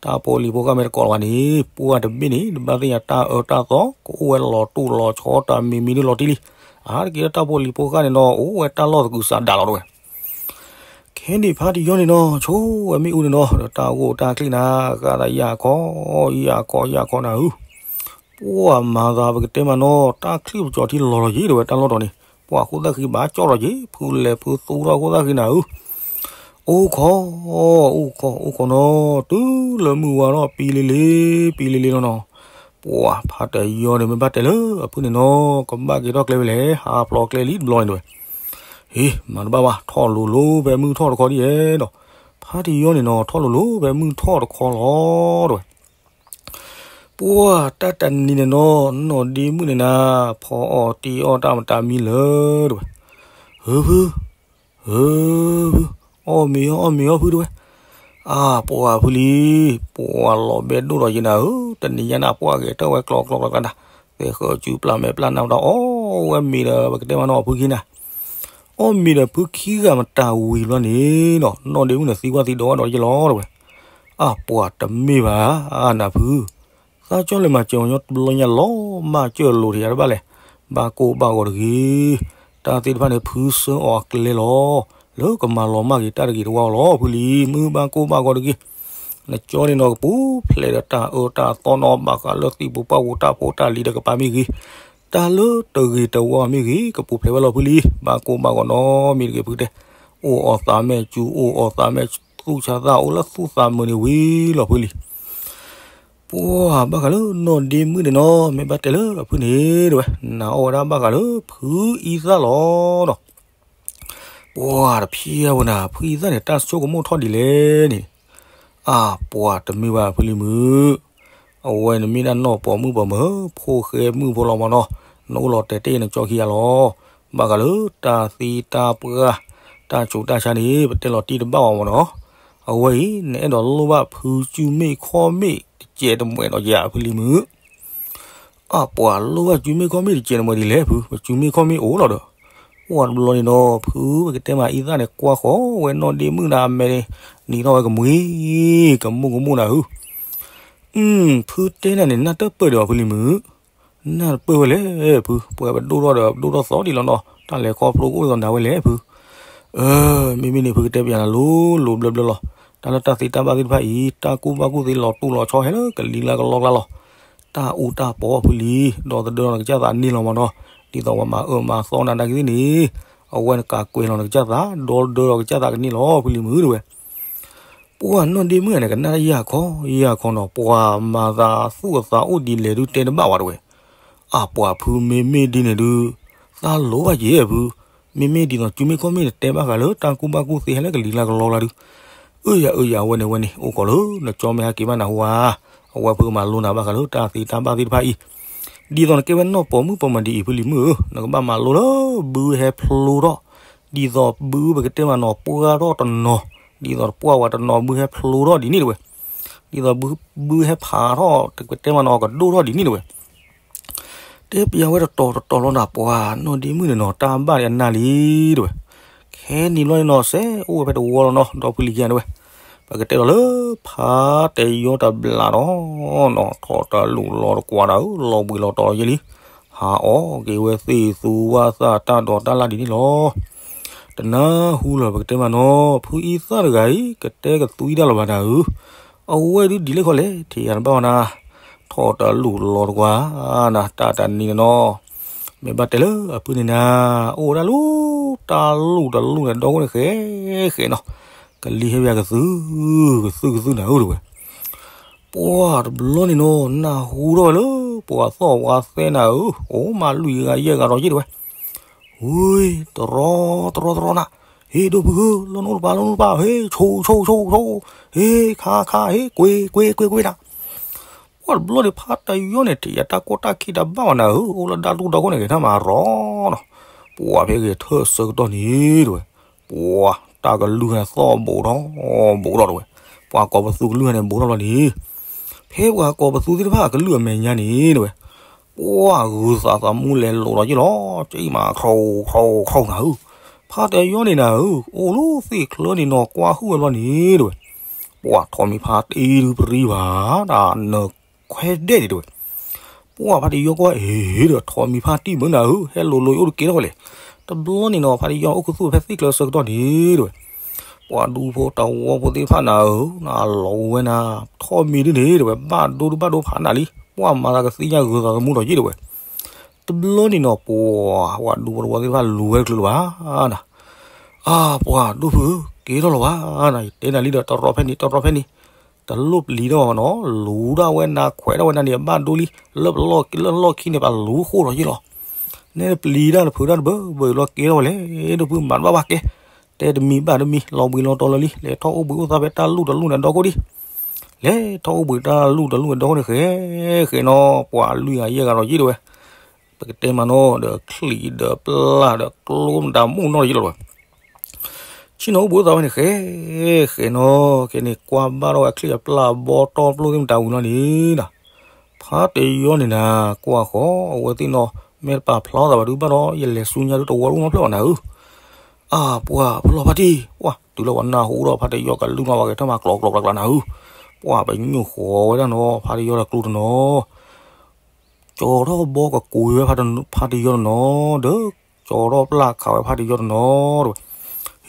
တၢ်ဖိလံၤဖိဃၢ်မ့ၢ်တကိးလီၤဘၣ်န့ၣ် ပှၢ်တဘ့ၣ်န့ၣ် တဘၣ်သ့ၣ်ညါတၢ်အၢတၢ်သီ ကအိၣ်ဝဲလီၤတိၢ်လီၤဆီတၢ်မံၤမံၤဒုးလီၤတံၢ်လံ. အါတက့ၢ်လၢတၢ်ဖိလံၤဖိဃၢ်န့ၣ်နီၤ အိၣ်ဝဲတၢ်လီၢ်သကုၤဆးဒးလီၤတဝဲ ခဲန့ၣ်ဖါတယီန့ၣ်နီၤ ဆိဝဲမ့ၣ်အူန့ၣ်နီၤ ဒီးတၢ်ဂိၢ်တၢ်ချံၣ်နၤ ဃၣ်သးယၢ်ခီ ယၢ်ခီယၢ်ခီနၤဧၢ. ပှၢ်မၤသးပကတဲမးနီၤ တၢ်ချံၣ်ပကၠီၤထံလီၤလီၤယ့ၤ တဝဲတၢ်လီၢ်တီၤန့ၣ် ပှၢ်ဃိသၣ်ဃံဘၣ်ကၠီၣ်လီၤယ့ၤ ဖုလဲၤဖုသူထီၣ်ဃိသၣ်ဃံနၤဧၢ. အိၣ်ခိး အိၣ်ခိး အိၣ်ခိးနီၤ တုၤလၢမုၢ်ဝါထီၣ်ပံလ့လ့ ပံလ့လ့လီၤနီၤ. ပှၢ်ဖါတယီန့ၣ် မ့ၢ်ဘၣ်တဲလၢအဖုန့ၣ်နီၤ ကဘၣ်က့ၤထီၣ်ကျဲဝဲလဲၣ် ဟးဖျိးကျဲလံတဘျီန့ၣ်တဝဲ ဟ့ၣ် မၤတဘၣ်ဘၣ် ထီၣ်လိၤလိၤဖဲမုၢ်ထီၣ်တခီဒ်ယဲဒီး ဖါတယီန့ၣ်နီၤ ထီၣ်လိၤလိၤဖဲမုၢ်ထီၣ်တခီလီၤတဝဲ ပှၢ်တၢ်တနံၤန့ၣ်နီၤ နီၢ်ဒ့မုၣ်န့ၣ်နၤ ဖီအီၣ်တ့အီၣ်တၢ်မတၤမံလၢတဝဲ ဧၢဖု ဧၢဖု အီၣ်မ့ၤအီၣ် အီၣ်မ့ၤအီၣ်ဖုတဝဲ အါ ပှၢ်ဖုလံ ပှၢ်လီၤဘဲဒိၣ်ဒီးယနၤဧၢ တနံၤညါနၤ ပှၢ်ဂဲၤထၢၣ်ဝဲကျီကျီကျီကျါနၤ သဲဃၢၤစုပျၢ်မဲာ်ပျၢ်နၤဒီး အီၣ်ဝဲမ့ၤဒီး ပကတဲမးနီၤ ဖုခံနၤ အီၣ်မ့ၤဒီးဖုခံဂၤမတၤဝံၤဘျီန့ၣ်နီၤ နီၢ်ဒ့မုၣ်န့ၣ်သံကွၢ်သံဒိးဝဲဒီးယလီၤတဝဲ အါ ပှၢ်တမ့ၢ်ဘၣ် အါနၤဖု သးကၠီလဲၤမၤစၢၤအီၤညီတဘျီညါလီၤ မၤစၢၤလိာ်တယၤတဘၣ်လဲၣ် ဘၣ်ကိၢ်ဘၣ်ဂီၤတဂ့ၤ တၢ်သ့ၣ်တဖၣ်န့ၣ် ဖုဆှၢအီၤအကျဲလီၤ လၢကမၤလီၤမၢ်က့ၤတၢ်တဂ့ၤတဝါအီၤလီၤ ဖုလံ မုၢ်ဘၣ်ကိၢ်ဘၣ်ဂီၤတဂ့ၤ နကၠီန့ၣ်နီၤ ကပူၤဖျဲးဒီးတၢ်အၢတၢ်သီနီၤ ဘၣ်ဃးလၢသံၣ်ပူၤပှၢ်ပူၤတၢ်ဖိတၢ်လံၤဒီးကပၤမ့ၢ်ဂ့ၤ တၢ်လၢတဂ့ၤတဝါမ့ၢ်ဂ့ၤ ကပူၤဖျဲးဝဲလီၤဖုလံ ဘၣ်ကိၢ်ဘၣ်ဂီၤနီတမံၤတဂ့ၤဖုတဲ အိၣ်အီၣ်သးမဲာ်စူၤ အိၣ်အီၣ်သးမဲာ်စူၤ သူၣ်ဆါသးအိၣ်လၢသူၣ်သး မုာ်န့ၣ်ဝံၤလီၤဖုလံ ပှၢ်ဘၣ်ဃးလၢနီၢ်ဒ့မုၣ်န့ၣ်နီၤ မ့ၢ်ဘၣ်တဲလၢအဖုန့ၣ်တဝဲ နာ်အီၣ်ဝဲဒၣ်ဘၣ်ဃးလၢဖုအံသၣ်လီၤဒီး ပှၢ်တဖျဲးဝဲနၤ ဖုအံသၣ်န့ၣ် တၢ်ဆိကမိၣ်ထီၣ်ဒ်လဲၣ်န့ၣ် အါ ပှၢ်တမ့ၢ်ဘၣ်ဖုလံၤမုၣ် အဝဲန့ၣ်မ့ၢ်ဒၣ်နီၢ်ပိာ်မုၣ်ပိာ်မၢၤ ဖိၣ်ဃဲမုၣ်ဖိလီၤမးနီၤ နအိၣ်လီၤတဲာ်တ့ၢ်နကၠီခံဂၤလီၤ ဘၣ်ဃးလၢတၢ်သံတၢ်ပှၢ် တၢ်ဆူးတၢ်ဆါန့ၣ် ပတဲလီၤတံၢ်တဘၣ်အီၤမးနီၤ အဝဲအံၤ နအဲၣ်ဒိးလိၣ်ဘၣ်ဖုစုမ့ၣ်ခီၣ်မ့ၣ်တစဲးတမှဲးဒီးယၤဖုလံၤမုၣ် အါ ပှၢ်လိၣ်ဘၣ်စုမ့ၣ်ခီၣ်မ့ၣ်တစဲးတမှဲးဒ်လဲၣ်ဖု ပစုမ့ၣ်ခီၣ်မ့ၣ်အိၣ်လီၤဒီး ပှၢ်တဘျီန့ၣ်နီၤ ဖုပကတဲမးအံသၣ်န့ၣ် ကွၢ်ဃီဝဲနီၢ်ဒ့မုၣ်နၤအမဲာ်န့ၣ် နံၤထီၣ်ဝဲကမှံ ကမူၣ်ကမူၣ်နၤဧၢ ဖုတဲနၤန့ၣ် နၢ်တပၢၢ်ဒီးအီၤဖုလံၤမုၣ် နၢ်တပၢၢ်ဝဲလဲၣ်ဖု ပှၤပဒိၣ်ထီၣ်ဒီးပဒိၣ်ထီၣ်သီဒံးလီၤနီၤ တၢ်လဲၤခီဖျိကအိၣ်ဒ်သိးနၤဝဲလဲၣ်ဖု မ့မ့ၢ်န့ၣ် ဖုကတဲပျးနၤလိၤလိၤဘျၢဘျၢလီၤ တၢ်လၢတၢ်သ့တၢ်ဘၣ်သ့ၣ်တဖၣ်အံၤ တၢ်ကူၣ်ဘၣ်ကူၣ်သ့လီၤတူၢ်လီၤဆီဟဲလၢကလံၤကျါကလီကျါလီၤ တၢ်အူတၢ်ပီၢ်ဖုလံၤ ဒီသဒၢလီၤနကစၢ်သးန့ၣ်လီၤမးနီၤ ဒ်သိးပှၤမၤအၢမၤသီနၤနာ်က့သ့ၣ်န့ၣ် အဝဲနကးကွဲးလီၤနကစၢ်သး ဒီသဒၢလီၤကစၢ်သးကန့ၢ်လီၤဖုလံၤမုၣ်တဝဲ ပှၢ်နီၢ်ဒ့မုၣ်န့ၣ် ကနၣ်တၢ်ယၢ်ခီယၢ်ခီနီၤ ပှၤမၤသးသူၣ်အသးအိၣ်ဒ်လဲၣ်ဒုးတဲတဘၣ်ဝဲတဝဲ အါ ပှၢ်ဖုမ့မ့ၢ်ဒ်န့ၣ်ဒုး သးလိၤဘၣ်က့ၤဖု မ့မ့ၢ်ဒ်သိးစုမ့ၢ်ခီၣ်မ့ၢ်နတဲဘၣ်ဃးလၢတၢ်ကူၣ်ဘၣ်ကူၣ်သ့ဟဲလၢကလံၤကျါကလီကျါဒုး အၢယၤအၢယၤ အဝဲန့ၣ်ဝဲန့ၣ် အိၣ်ခိးလၢနကၠီမ့ၢ်ဟဲက့ၤဘၣ်နၢ်ဟူဧါ အဝဲဖုကမၤလိနၤဘၣ်ဃးလၢတၢ်သ့တၢ်ဘၣ်သ့ၣ်တဖၣ်အံၤ ဒ်သိးနကဲဝဲနီၢ်ပိာ်မုၣ်ပိာ်မၢၤဒ်အံၤဖုလံၤမုၣ်ဧၢ နကဘၣ်မၤလိလၢဘုဟဲဖျိထီၣ် ဒ်သိးဘုပကတဲမးနီၤပှၢ်ထီၣ်တနီၤ ဒ်သိးတပှၢ်ဝဲတနီၤဘုဟဲဖျိထီၣ်ဒ်န့ၣ်တဝဲ ဒ်သိးဘုဟဲဖးထီၣ် ပကတဲမးနီၤကဒိၣ်ထီၣ်ဒ်န့ၣ်တဝဲ တဲပျးဝဲတတီၤတတီၤလီၤနၤ ပှၢ်နီၢ်ဒ့မုၣ်န့ၣ်နီၤ တၢ်ဘၣ်န့ၣ်အနၢ်လံတဝဲ ခဲနံၤဘျီန့ၣ်နီၤ စဲးအိၣ်ဝဲဖဲတဝီလီၤနီၤ ဒီဖုလံၤခံဂၤတဝဲ ပကတဲလီၤလၢ ဖါတယီတဘျးဒီး နီၤထီၣ်တလူၢ်လီၤတကွၢ်နၤဧၢ လီၤဘှံးလီၤတီၤလီၤယဲလံ ဟးအီၣ်က့ၤဝဲသ့ၣ်သူဝၣ်သၣ်တၢ်ဒိးတၢ်လၢ်ဒ်န့ၣ်လီၤ တနၢ်ဟူလၢၤပကတဲမးနီၤ ဖုအံသၣ်တဂၤအံၤ ကတဲကသွံတၢ်လီၤဘၣ်နၤဧၢ အဝဲဒုးဒ်လဲၣ်ခီလဲၣ် ထံၣ်ယၤတဘၣ်ဝဲနၤ ထီၣ်တလူၢ်လီၤတကွၢ်နၤ တၢ်တနံၤန့ၣ်နီၤ မ့ၢ်ဘၣ်တဲလၢအဖုန့ၣ်နၤ အိၣ်ဝဲဒၣ်လၢ တၢ်လူၢ်တလူၢ်န့ၣ် ဒီခိၣ်န့ၣ်ဃဲဃဲနီၤ ကလံၤဟဲပယၤကသု ကသုကသုနၤဧၢတဝဲ ပှၢ်တဘျီန့ၣ်နီၤ နၢ်ဟူထီၣ်ဝဲလၢ ပှၤသီၣ်ဝါသဲနၤဧၢ အိၣ်မးလွံၢ်ဂၤယဲၢ်ဂၤဒီးယ့ၢ်တဝဲ ဝ့ တရီ တရီတရီနၤ ဟ့ၣ်ဒိၣ်ဖုဧၢ လီၤနအိၣ်တပၤ လီၤနအိၣ်တပၤ ဟ့ၣ်ဆိဆိဆိဆိ ဟ့ၣ်ခါခါ ဟ့ၣ်ကွ့ကွ့ကွ့ကွ့နၤ ပှၢ်တဘျီန့ၣ် ဖါတယီန့ၣ် ထံၣ်ယၤတၢ်ကိၢ်တၢ်ခံးတဘၣ်ဝဲနၤဧၢ အိၣ်လၢဒၣ်တူၢ်ဒီခိၣ်န့ၣ် ဂဲၤထၢၣ်မၤရီနီၤ ပှၢ်ဖဲဂဲၤထၢၣ်ဆၢကတီၢ်န့ၣ်တဝဲ ပှၢ်တၢ်ကလုၢ်ဟဲသီၣ်ဘူးထီၣ် ဘူးထီၣ်တဝဲ ပှၤကိးပသူကလုၢ်ဟဲန့ၣ် ဘူးထီၣ်ဘျီန့ၣ်, ဖဲပှၤကိးပသူသ့ၣ်တဖၣ်အကလုၢ်အမဲာ်ညါန့ၣ် တဲဝဲ, ပှၤဂုၤသးသမူလဲၤလိာ်လီၤက့ၤလီၤ, ကံမၤခီခီခီနၤဧၢ, ဖါတယီန့ၣ်နၤဧၢ, အိၣ်လၢသ့ၣ်ချၢန့ၣ်နီၤ ကွၢ်ဟုၣ်ဝဲဘျီန့ၣ် တဲဝဲ, ပှၤထိးမံၤဖါတံၢ်ဒုပရံဘၣ် တၢ်နၢၤခွဲဒဲးဒံးတဲဝဲ, ပှၤဖါတယီကွၢ်အ့ၣ်ဒီး ထိးမံၤဖါတံၢ်မုၢ်နၤဧၢ, ဟဲလိၤလိၤအံၤအိၣ်တကဲထီၣ်ဝဲလဲၣ်, တဘျီန့ၣ်နီၤ ဖါတယီအိၣ်ခူသူၣ်ဖဲသ့ၣ်ချၢဆၢကတီၢ်န့ၣ် တဲဝဲ, ပှၤဒူဖိတဝီဖိသ့ၣ်တဖၣ်နၤဧၢ, နလီၤဝဲနၤ, ထိးမံၤဒုန့ၣ် တဲဝဲ ဘၣ်ဒိဒုဘၣ်ဒိဖးနးလံ, ပှၤမၤသးကသ့ၣ်ညါဂုၤသးသမူဒီးယ့ၣ်တဲဝဲ, တဘျီန့ၣ်နီၤ ပှၤဝဲဒူဖိတဝီသ့ၣ်တဖၣ်လူၤဝဲတချုးလၢၤဘၣ်နၤ, အါ ပှၤဒိၣ်ဖုဧၢ, ကဲထီၣ်လီၤဘၣ်နၤ, ယတဲနၤလံဒီး တရီဖဲန့ၣ် တရီဖဲန့ၣ် တလိၣ်ပျံၤထီၣ်ဘၣ်နီၤ, လူၤဒၣ်ဝဲနၤခွဲးဒၣ်ဝဲနၤန့ၣ် အဘၣ်ဒိလံ, လၢပလီၢ်လၢလီၢ်ခံန့ၣ် ပလူၤဃိဒီးယ့ၣ်လီၤ, နဲနပျံၤတၢ်တဖုးတၢ်တဘၢဘၢလီၤကဲထီၣ်ဝဲလဲၣ်, ဒိၣ်ဖုမၤတဘၣ်ဘၣ်ကဲ, တဲတမံၤဘၣ်တမံၤ လီၤဘှံးလီၤတီၤလၢာ်လံ, လဲၤထီၣ်အိၣ်ဘှံးအိၣ်သါဖဲတၢ်လူၢ်တလူၢ်န့ၣ်ဒီခိၣ်ဒံး, လဲၤထီၣ်အိၣ်ဘှံးတၢ်လူၢ်တလူၢ်န့ၣ်ဒီခိၣ်န့ၣ် ဃဲဃဲနီၤ, ပှၤလွံၢ်ဂၤယဲၢ်ဂၤဒီးယ့ၣ်တဲဝဲ ပကတဲမးနီၤ ဒီးချံးဒီးပျၢ်ဒီးကျိမတၤမုၢ်နီၢ်ယ့ၣ်လီၤတဲဝဲ, ဆ့ၣ်နီၤအိၣ်ဘှံးအိၣ်သါဝဲန့ၣ် ဃဲဃဲနီၤ, ခဲန့ၣ်ကွၢ်ဘၣ်ထီၣ်ဝဲအချံအပျၢ်အဘီတီပျိၢ်သ့ၣ်မတၤဝံၤလီၤန့ၣ်ဒီး, ဖါတယီန့ၣ်နၤ ကွၢ်ဃီ အဝဲသ့ၣ်နီၤ မ့ၢ်တပာ်ဖျါထီၣ်သးဘၣ်ဒုးဘၣ်ဒီး ယလဲၤဆူညါဒုးတဝီတအိၣ်နီတဖျၢၣ်ဘၣ်နၤဧၢ, အါ ပှၤဖလီၤဖါတံၢ်, ပှၤတုၤလၢပှၤနၢ်ဟူဒီး ဖါတယီကလုၢ်နီၢ်ဝဲဂဲၤထၢၣ်မၤကျိးကျိးကျးကျးနၤဧၢ, ပှၤပညိၣ်ဃီၤဝဲဒၣ်နီၤ ဖါတယီဒီးကျိတနီၤ ကၠီထီၣ်ဘီကကွံာ်ဝဲဖါတယီတနီၤ, ဒီးကၠီထီၣ်ပျၢ်ခးဝဲဖါတယီတနီၤ, တဲဝဲ,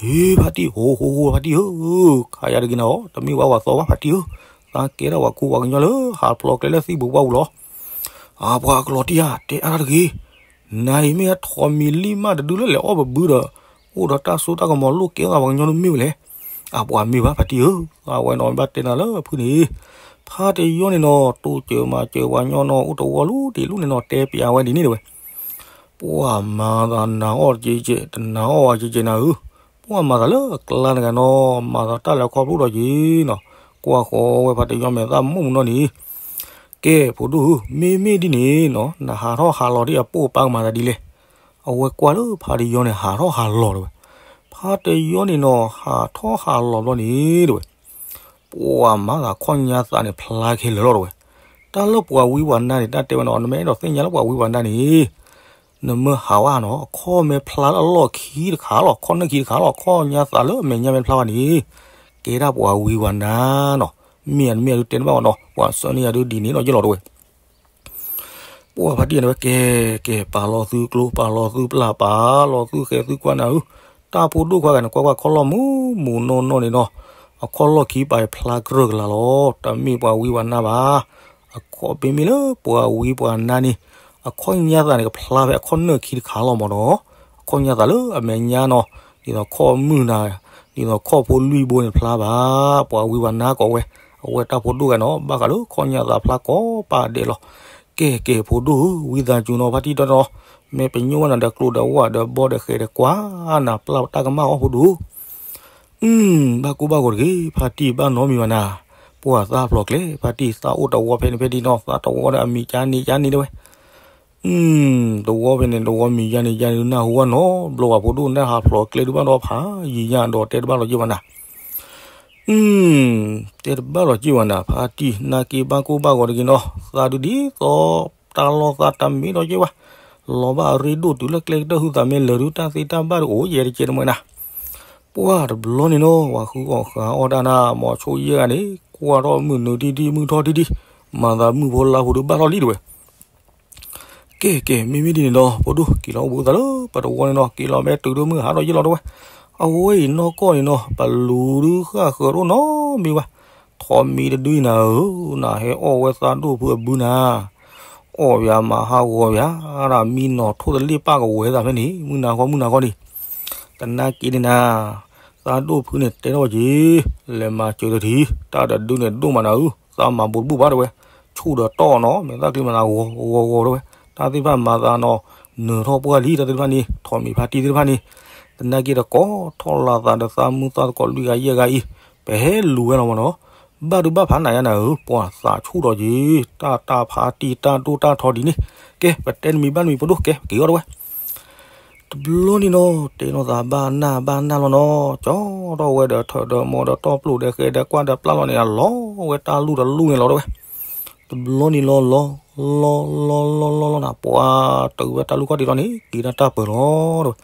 ဟ့ ဖါတံၢ် ဟိဟိဟိ ဖါတံၢ်ဧၢ, ခးယၤတဂ့ၤနၤအီၤ တမ့ၢ်ဝဲဝဲသီဘၣ်ဖါတံၢ်ဧၢ, သးကဲထီၣ်ပှၤကူပှၤကညီလၢဟးဖျိးကျဲလၢသံၣ်ပူၤပှၢ်ပူၤလီၤ, အါ ပှၤကလီၤတံၢ်ဧါ တဲအါတၢ်တဂ့ၤ, နၤအံၤမ့ၢ်အထိးမံၤလံၢ်မးတဒုလၢလဲၤအီၣ်ပဘုဒီး အိၣ်ဒီးတၢ်စိတၢ်ကမီၤလိၣ်ကဲထီၣ်ပှၤကညီတမ့ၢ်ဝဲလဲၣ်, အါ ပှၤမ့ၢ်ဘၣ်ဖါတံၢ်ဧၢ, အဝဲနီၤမ့ၢ်ဘၣ်တဲနၤလၢဖုန့ၣ်, ဖါတယီန့ၣ်နီၤ တိစၢၤမၤစၢၤပှၤကညီနီၤ အိၣ်တဝီလူၤတံၢ်လူၤန့ၣ်နီၤ တဲပျးဝဲဒ်န့ၣ်တဲဝဲ ပှၤမၤသးနၤအီၣ်တကဲကဲ တနၤအီၣ်ဝဲကဲကဲနၤဧၢ, ပှၤမၤသးလၢအကျါတဂၤနီၤ မၤသးတၢ်လၢခီဖျိဒီးက့ၤနီၤ, ကွၢ်ဃီဝဲဖါတယီမဲာ်သၣ်မိၢ်မုၢ်နီၢ်န့ၣ်, ကဲ ဖိဒိၣ်ဧၢ, မ့မ့ၢ်ဒ်န့ၣ်နီၤ နဟးထီၣ်ဟးလီၤဒ်အပိာ်အပၢ်ကမၤသးဒ်လဲၣ်, အဝဲကွၢ်လၢဖါတယီန့ၣ် ဟးထီၣ်ဟးလီၤတဲဝဲ, ဖါတယီန့ၣ်နီၤ ဟးထီၣ်ဟးလီၤဘျီန့ၣ်တဲဝဲ ပှၤမၤသးခီၣ်ညါသးန့ၣ် ဖျါခဲလၢာ်လီၤတဲဝဲ, တၢ်လၢပှၤဝံပှၤနါန့ၣ် တၢ်တဲဝဲနီၤ နမ့ၢ်အဲၣ်ဒိးသ့ၣ်ညါလၢပှၤဝံပှၤနါန့ၣ်, နမ့ၢ်ဟးဝဲနီၤ အခီၣ်မ့ၢ်ဖျါလၢအလီၢ်ခံတခါလီၤ ခီၣ်နၢၣ်ခံတခါလီၤ ခီၣ်ညါသးလၢအမဲာ်ညါမ့ၢ်ဖျါဘၣ်န့ၣ်, ကဲဒၣ်ပှၤဝံပှၤနါနီၤ, မ့ၢ်ဧါတမ့ၢ်ဧါဒုးတဲတဘၣ်ဝဲနီၤ ပှၤဆၢန့ၢ်ယၤဒုးဒ်န့ၣ်လီၤယလီၤတဲဝဲ ပှၤဖါတံၢ်န့ၣ်ဝဲ ကဲ ကဲ ပာ်လီၤသုကျိ ပာ်လီၤသုပျၢ် ပာ်လီၤသုဃဲသုကွၢ်နၤဧၢ, တၢ်ဖိဒိၣ်ခွါဂၤန့ၣ် ကွၢ်ကွၢ်ခီၣ်လီၢ်မူးမူးနီၢ်နီၢ်န့ၣ်နီၤ, အခီၣ်လီၢ်ခံပာ်ဖျါကြၢးကလာ်လီၤ, တမ့ၢ်ပှၤဝံပှၤနါဘၣ်, အခီၣ်မ့မ့ၢ်လၢပှၤဝံပှၤနါန့ၣ်, အခီၣ်ညါသးန့ၣ် ကဖျါဖဲအခီၣ်နၢၣ်ခံတခါလီၤမးနီၤ, အခီၣ်ညါသးလၢအမဲာ်ညါနီၤ, ဒ်သိးခီၣ်မုၢ်နၤ, ဒ်သိးခီၣ်ဖိလွံၢ်ဘိန့ၣ်ဖျါဘၣ်, ပှၤဝံပှၤနါကိးဝဲ, အဝဲတၢ်ဖိဒိၣ်ဂၤနီၤ ဘၣ်ဃးလၢခီၣ်ညါသးဖျါကိးပာ်ဒဲးလီၤ, ကဲ ကဲ ဖိဒိၣ်ဧၢ ဝံသးစူၤနီၤ ဖါတံၢ်ဒီးနီၤ, မ့ၢ်ပညိၣ်ဝဲနၤဒီးကျိဒီးဝၣ်ဒီးဘီဒီးဃဲဒီးကွၢ်နၤပျၢ်တၢ်ကမၣ်အီၣ်ဖိဒိၣ်, ဘၣ်ကိၢ်ဘၣ်ဂီၤတဂ့ၤ ဖါတံၢ်ဘၣ်နီတမံၤဘၣ်နၤ, ပှၤသးဖျိးကျဲ ဖါတံၢ်သးအိၣ်တဝီဖဲန့ၣ်ဖဲဒ်နီၤ သးတဝီဒီးအမံၤကါန့ၣ်ကါန့ၣ်တဲဝဲ တဝီဖဲန့ၣ် တဝီမံၤယါန့ၣ်ယါန့ၣ် နၢ်ဟူဝဲနီတဘျီဘၣ်ဖိဒိၣ် နၢ်ဟးဖျိးကျဲဒုးဘၣ်ဒီးဖးယံာ်ညါဒီးတဲတဘၣ်လီၤက့ၤဘၣ်နၤ, တဲတဘၣ်လီၤက့ၤဘၣ်နၤ ဖါတံၢ်နာ်က့ဘၣ်ကိၢ်ဘၣ်ဂီၤတဂ့ၤနီၤ သးဒုးဒ်သိး တၢ်လီၢ်သးတမ့ၢ်ဒီးက့ၤဘၣ်, လီၤဘၣ်အရ့ဒိၣ်တုၤလၢကျဲကတၢၢ်ဟုသးမ့ၢ်လၢာ်ဒုး တၢ်သ့တၢ်ဘၣ်ဒုးအိၣ်ယဲၢ်တကဲတမံၤနၤ ပှၤတဘျီန့ၣ်နီၤ ပှၤဃုအီၣ်ဃုအီၣ်တၢ်နၤ မိၤဆိယဲၢ်ဂၤန့ၣ် ကွၢ်ထီၣ်မုၢ်နုာ်ထံထံ မုၢ်ထီၣ်ထံထံ မၤသးမုၢ်ဖိလါဖိဒုးဘၣ်ထီၣ်လံတဲဝဲ ကဲ ကဲ မ့မ့ၢ်ဒ်န့ၣ်ဒီး ဖိဒိၣ် က့ၤလီၤအိၣ်ဘှံးအိၣ်သါလၢပတဝီန့ၣ်နီၤ က့ၤလီၤမ့ၢ်တုၤဒိၣ်မုၢ်ဟါထီၣ်ယ့ၢ်လီၤတဲဝဲ အဝဲအံၤနီၢ်ကီၢ်န့ၣ်နီၤ ပလူၤဒုးဃၣ်ဃၢၤဒိၣ်နီတမံၤဘၣ် ထိးမံၤတဒုအံၤနၤဧၢ နဟဲအီၣ်ဝဲသးဒိၣ်ဖုအဘုနၤ အီၣ်ယၤမၤဟးဂီၤယၤ မံနီၤထိၣ်တလ့ၣ်ပၢ်ကဝဲၤသးဖဲန့ၣ် မုၢ်နၤဃီမုၢ်နၤဃီန့ၣ် သနာ်က့န့ၣ်နၤ သးဒိၣ်ဖုန့ၣ်တဲထီၣ်က့ၤ လဲၤမၤစၢၤတထံၣ် တၢ်တဒုန့ၣ်ဒိၣ်မးနၤဧၢ သးမၤဘူးတဘူၣ်ဘၣ်တဲဝဲ ဆူၣ်ဒီးတီၢ်နီၤ မဲာ်သၣ်ချံမၤသးဂီၤဂီၤဂီၤတဲဝဲ တၢ်သ့ၣ်တဖၣ်မၤသးနီၤ နၢၤထီၣ်ပှၢ်လံ တၢ်သ့ၣ်တဖၣ်န့ၣ် ထိးမံၤဖါတံၢ်သ့ၣ်တဖၣ်န့ၣ် သနာ်က့ဒီးကိးထီၣ်လၢသးဒီးသးမုၢ်သးသကိးလွံၢ်ဂၤယဲၢ်ဂၤအံၤ ပဟဲလူၤဝဲလီၤမးနီၤ ဘၣ်ဒုးဘၣ်ဖးနၤယါနၤဧၢ ပှၤသးဆူၣ်ထီၣ်က့ၤ တၢ်တၢ်ဖါတံၢ်တၢ်ဒိၣ်တၢ်ထီဒ်န့ၣ် ကဲ ပတဲတမံၤဘၣ်တမံၤဖိဒိၣ် ကဲ ပက့ၤအီၣ်တဲဝဲ တ တဘျီန့ၣ်နီၤ တဲနီၢ်သးဘၣ်နၢ်ဘၣ်နၢ်လီၤနီၤ, ကၠီထီၣ်ဝဲဒီးထၢၣ်ဒီးမိၢ်ဒီးတီၢ်ပျိၣ်ဒီးဃဲဒီးကွၢ်ဒီးပျၢ်လီၤန့ၣ် အလီၤဝဲတၢ်လူၢ်တလူၢ်န့ၣ်လီၤတဲဝဲ. တဘျီန့ၣ်လီၤလီၤ လီၤလီၤလီၤလီၤလီၤနၤ ပှၤတုၤဝဲတၢ်လူၢ်ခီၣ်ထံးလီၤန့ၣ် က့ၤတၢ်တၢ်ပၢၤလီၤတဲဝဲ.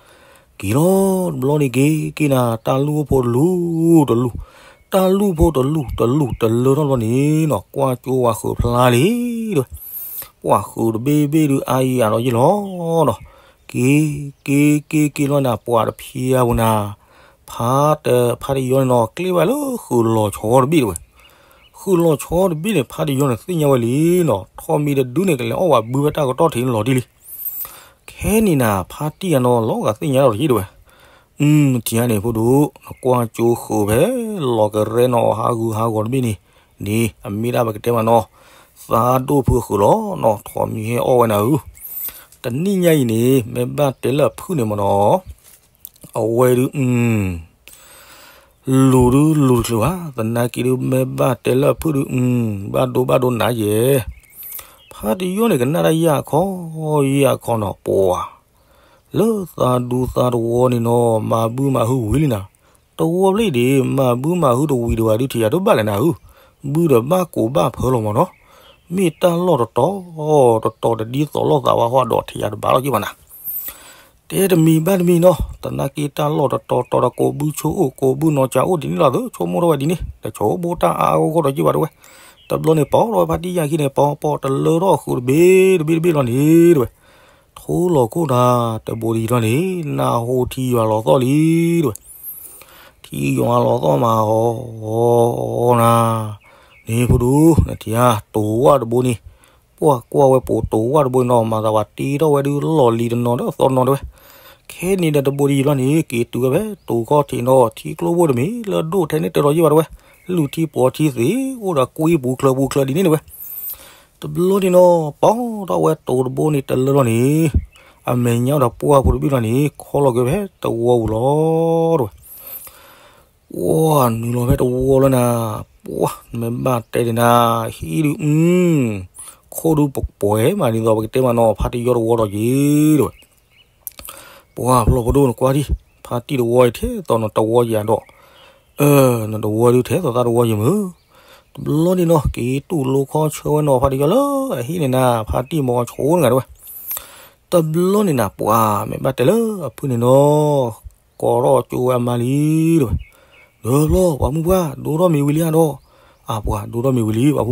က့ၤလီၤ တဘျီန့ၣ်က့ၤက့ၤနၤ တၢ်လူၢ်ဖိတလူၢ်တလူၢ်, တၢ်လူၢ်ဖိတလူၢ်တလူၢ်တလၢထီၣ်တဘျီန့ၣ်နီၤ ကွၢ်ကၠိဝၤဃုာ်ဖျါလံတဲဝဲ. ပှၤဃုာ်တဘ့ၣ်ဘ့ၣ်ဒုးအါယံၤအါဒီးယ့ၢ်လီၤနီၤ. က့ၤက့ၤက့ၤက့ၤလီၤနၤ ပှၤတဖျါပူၤနၤ ဖါတ ဖါတယီန့ၣ်နီၤ ကျ့ၣ်ဘၣ်လၢဃုာ်လီၤဆီတဘ့ၣ်တဲဝဲ. ဃုာ်လီၤဆီတဘ့ၣ်န့ၣ် ဖါတယီန့ၣ်သ့ၣ်ညါဝဲလံနီၤ ထီၣ်မံတဒုန့ၣ် ကလဲၤအီၣ်ဝဲဘုဖဲတၢ်ကတီၢ်ထံးန့ၣ်လီၤတံၢ်လံ. ခဲန့ၣ်နၤ ဖါတံၢ်အနီၤ လီၤဂာ်သ့ၣ်ညါဒီးယ့ၢ်တဲဝဲ. အု ထံၣ်ဧါန့ၣ်ဖိဒိၣ် နကွၢ်ကၠိဃုာ်ဖဲလီၤကရဲနီၤ ဟးဂူာ်ဟးဂီၤတဘ့ၣ်န့ၣ်န့ၣ် အမ့ၢ်ဒၣ်ပကတဲမးနီၤ သးဒိၣ်ဖုအဃုာ်လီၤနီၤ ထီၣ်မံဟဲအီၣ်ဝဲနၤဧၢ. တနံၣ်ညါအံၤန့ၣ် မ့ၢ်ဘၣ်တဲလၢအဖုၣ်န့ၣ်မးနီၤ အဝဲဒုး လူၤဒုးလူၤတချုးဘၣ် သနာ်က့ဒုး မ့ၢ်ဘၣ်တဲလၢအဖုၣ်ဒုး ဘၣ်ဒိဘၣ်ဒိနၤယဲၢ်. ဖါတယီန့ၣ် ကနၣ်တၢ်ယၢ်ခီ ယၢ်ခီနီၤ ပှၤ လၢသးဒူသးတဝီန့ၣ်နီၤ မၤဘုမၤဟုဝံၤလံနၤ. တဝီဘျီဒံး မၤဘုမၤဟုတဝံၤဒံးဘၣ်ဒုး ထံၣ်ယၤတဘၣ်လဲၣ်နၤဧၢ. ဘုဒီးဘၣ်ကိးဘၣ်ဖၢလီၤမးနီၤ. မ့ၢ်တၢ်လီၢ်တတီၤတတီၤတဒ်သိးလိာ်သးဝဲဟီဒီး ထံၣ်ယၤတဘၣ်လီၤက့ၤဘၣ်နၤ. တဲတမံၤဘၣ်တမံၤနီၤ သနာ်က့တၢ်လီၢ်တတီၤတီၤဒီး ကိးဘုဆိအိၣ် ကိးဘုနီၢ်ကၠးအိၣ်ဒ်န့ၣ်လီၤသု ဆိကမိၣ်ထီၣ်ဝဲဒ်န့ၣ် တဆိကမိၣ်တၢ်အါအါဂီၢ်ဂီၢ်ဒီးက့ၤဘၣ်တဲဝဲ. တဘျီန့ၣ် ပိာ်ထီၣ်ဝဲဖါတံၢ်ယၢ်ခံန့ၣ် ပိာ်ပိာ်တလၢထီၣ်ဃုာ်တဘ့ၣ်တဘ့ၣ်တဘ့ၣ်လီၤန့ၣ်တဲဝဲ. ထိလီၤခိၣ်တၢ်တဘိဒံးလီၤန့ၣ် နၢ်ဟူထံယွၤလီၤသီၣ်လံတဲဝဲ. ထံယွၤလီၤသီၣ်မးအီၤနၤ န့ၣ်ဖိဒိၣ် နထံၣ်ဧါ တိၤဝၣ်တဘိန့ၣ် ပှၤကွၢ်ဝဲပိာ်တိၤဝၣ်တဘိန့ၣ်နီၤ မၤသးဝဲတ့ထီၣ်ဝဲဒုးလီၢ်လံၤတနီၤဒီးသီတနီၤတဲဝဲ. ခဲန့ၣ်ဒီးတဘိဒံးလီၤန့ၣ် က့ၤတုၤဝဲဖဲတိၤခီၣ်ထံးနီၤ ထံကျိဘိတမံၤလၢဒိၣ်ထဲန့ၣ်တၢ်လီၤယ့ၢ်ဘၣ်တဲဝဲ. လုၢ်ထံပှီၤထံသ့ၣ် အိၣ်ဒီးကွံပူၤချၢပူၤချၢဒ်န့ၣ်တဲဝဲ. တဘျီန့ၣ်နီၤ ပိာ်ထီၣ်ဝဲတိၤတဘိန့ၣ်တလၢလီၤန့ၣ် အမဲာ်ညါဒီးပှၢ်ဖိတဘ့ၣ်လီၤန့ၣ် ခီလီၤက့ၤဖဲတဝီပူၤလီၤတဲဝဲ. ပှၤနုာ်လီၤဖဲတဝီလီၤနၤ ပှၤမ့ၢ်ဘၣ်တဲဒံးနၤ ဟံၣ်ဒုး ခိၣ်ဒုးပှဲၤမးဒ်သိးပကတဲမးနီၤ ဖါတယီတဝီဒီးက့ၤတဲဝဲ. ပှၤဖျီၣ်ဖိဒိၣ်နကွၢ်ဒံး ဖါတံၢ်တဝီအံၤထဲသိးနတဝီယၤဒီး နတဝီဒုးထဲသိးသးတဝီယၤမုၢ်. တဘျီန့ၣ်နီၤ က့ၤတူၢ်လိာ်ခီဆၢဝဲနီၤ ဖါတယီလၢအဟံၣ်န့ၣ်နၤ ဖါတံၢ်မီၤဆိတဂၤတဲဝဲ. တဘျီန့ၣ်နၤ ပှၤမ့ၢ်ဘၣ်တဲလၢအဖုၣ်န့ၣ်နီၤ ကိးထီၣ်ကၠိဝဲအမါလံတဲဝဲ. ဒီးဖျီၣ် ပှၤမုၢ်ပှၢ် ဒိထီၣ်မ့ၤဝံၤလံဧါဒီး. အပှၤဒိထီၣ်မ့ၤဝံၤလံ ပှၤဖုပှၢ်ဧၢ အိၣ်ခိးအီၣ်မ့ၤနၤတ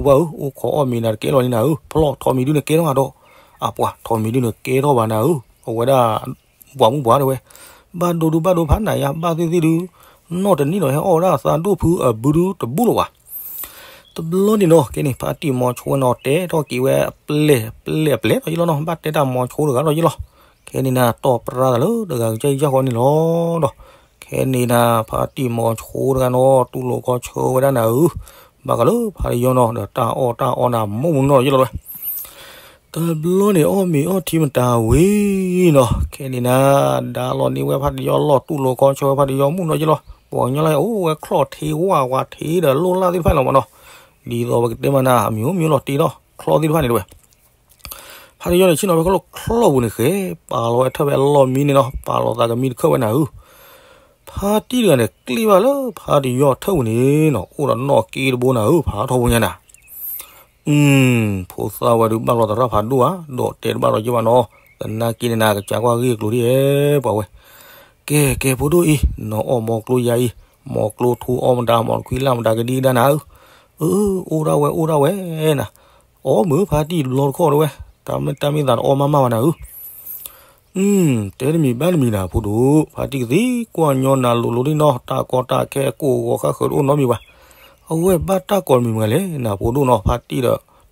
ကဲထီၣ်လံနၤဧၢ ဖျီၣ်ထီၣ်မ့ၤဒုးနကဲထီၣ်ဧါဒီး. အပှၤထီၣ်မ့ၤဒုးနကဲထီၣ်ဘၣ်နၤဧၢ အဝဲဒၣ် ပှၤမုၢ်ပှၢ်တဲဝဲ. ဘၣ်ဒိဒုးဘၣ်ဒိဖးနၤယါ ဘၣ်သ့ၣ်သ့ၣ်ဒုး နီၢ်တနံၣ်ဒီးဟဲအီၣ်ဝဲဒၣ်သးဒိၣ်ဖုအဘုဒုးတဘူၣ်လၢၤဘၣ်. တဘျီန့ၣ်နီၤ ကဲန့ၣ် ဖါတံၢ်မီၤဆိဝဲနီၤတဲထီၣ်က့ၤဝဲအပျဲၢ်ပျဲၢ်အပျဲၢ်ဒီးယ့ၢ်လီၤနီၤ ဘၣ်တဲတၢ်မီၤဆိတဂၤဒီးယ့ၢ်လီၤ. ခဲန့ၣ်နၤ တီၢ်ပြါသးလၢတဂၤကစၢ်ယၢ်ဃီန့ၣ်လီၤဒီး ခဲန့ၣ်နၤ ဖါတံၢ်မီၤဆိတဂၤနီၤ တူၢ်လိာ်ခီဆၢဝဲဒၣ်နၤဧၢ ဘၣ်ဃးလၢဖါတယီနီၤ ဒီးတၢ်အီၣ်တၢ်အီနၤ မိၢ်မုၢ်နီၢ်ယ့ၢ်လီၤဝဲ. တဘျီန့ၣ် အီၣ်မ့ၤအီၣ်ထံမတၤဝံၤနီၤ ခဲန့ၣ်နၤ ဒါလီၤန့ၢ်ဝဲဖါတယီလီၢ် တူၢ်လိာ်ခီဆၢဝဲဖါတယီမုၢ်နီၢ်ယ့ၢ်လီၤ. ပှၤကညီလၢအိၣ်ဝဲချီၣ်ထံဝၣ်ဝါထံဒီးလိၣ်လၢ်သ့ၣ်တဖၣ်လီၤမးနီၤ ဒ်သိးပကတဲမးနၤ အမံၤအိၣ်မံၤလီၤတ့ထီၣ်ချီၣ်သ့ၣ်တဖၣ်န့ၣ်တဲဝဲ. ဖါတယီန့ၣ် ဆ့ၣ်နီၤဖဲခီၣ်ချီၣ်ပူၤန့ၣ်ဃဲ ပာ်လီၤဝဲထၢၣ်ဖဲအလီၢ်မံန့ၣ်နီၤ ပာ်လီၤသးကမံတခၢၣ်ဝဲနၤဧၢ. ဖါတံၢ်တဂၤန့ၣ် ကျ့ၣ်ဘၣ်လၢဖါတယီထၢၣ်ပူၤန့ၣ်နီၤ အိၣ်ဒီးနီၣ်က့တဘိနၤဧၢ ဖးထီၣ်ဖိညါနၤ အု ဖိသၣ်ဝဲဒုးဘၣ်လီၤသရၣ်ဖးဒိၣ်ဧါ ဒီးတဲတဘၣ်ဒီးယ့ၢ်ဘၣ်နီၤ သနာ်က့န့ၣ်နၤ ကစၢ်ကွၢ်ဂ့ၢ်ကျိၤဒ်အဲ ပှၤဝဲ ကဲကဲဖိဒိၣ်အံၤ နအီၣ်မီၤကျိယၤအံၤ မီၤကျိထူအီၣ်မတၤ မီၤတခွံလၢ်မတၤကဒံကဒါနၤဧၢ. အၢ အိၣ်ဒၣ်ဝဲအိၣ်ဒၣ်ဝဲနၤ အီၣ်မုာ်ဖါတံၢ်တဘျီတခီၣ်ဒၣ်ဝဲ တၢ်မ့ၢ်တၢ်မ့ၢ်သးတအီၣ်မးမးဘၣ်နၤဧၢ. အု တဲတမံၤဘၣ်တမံၤနၤဖိဒိၣ် ဖါတံၢ်ကသံကွၢ်ညီနၤလိၤလိၤဒ်နီၤ တၢ်ကီတၢ်ခဲကိးဂီၤဃၣ်ဃၢၤတအိၣ်နီတမံၤဘၣ်. အဝဲဘၣ်တၢ်ကိးမံၤမးလဲၣ် နၤဖိဒိၣ်နီၤ ဖါတံၢ်ဒီး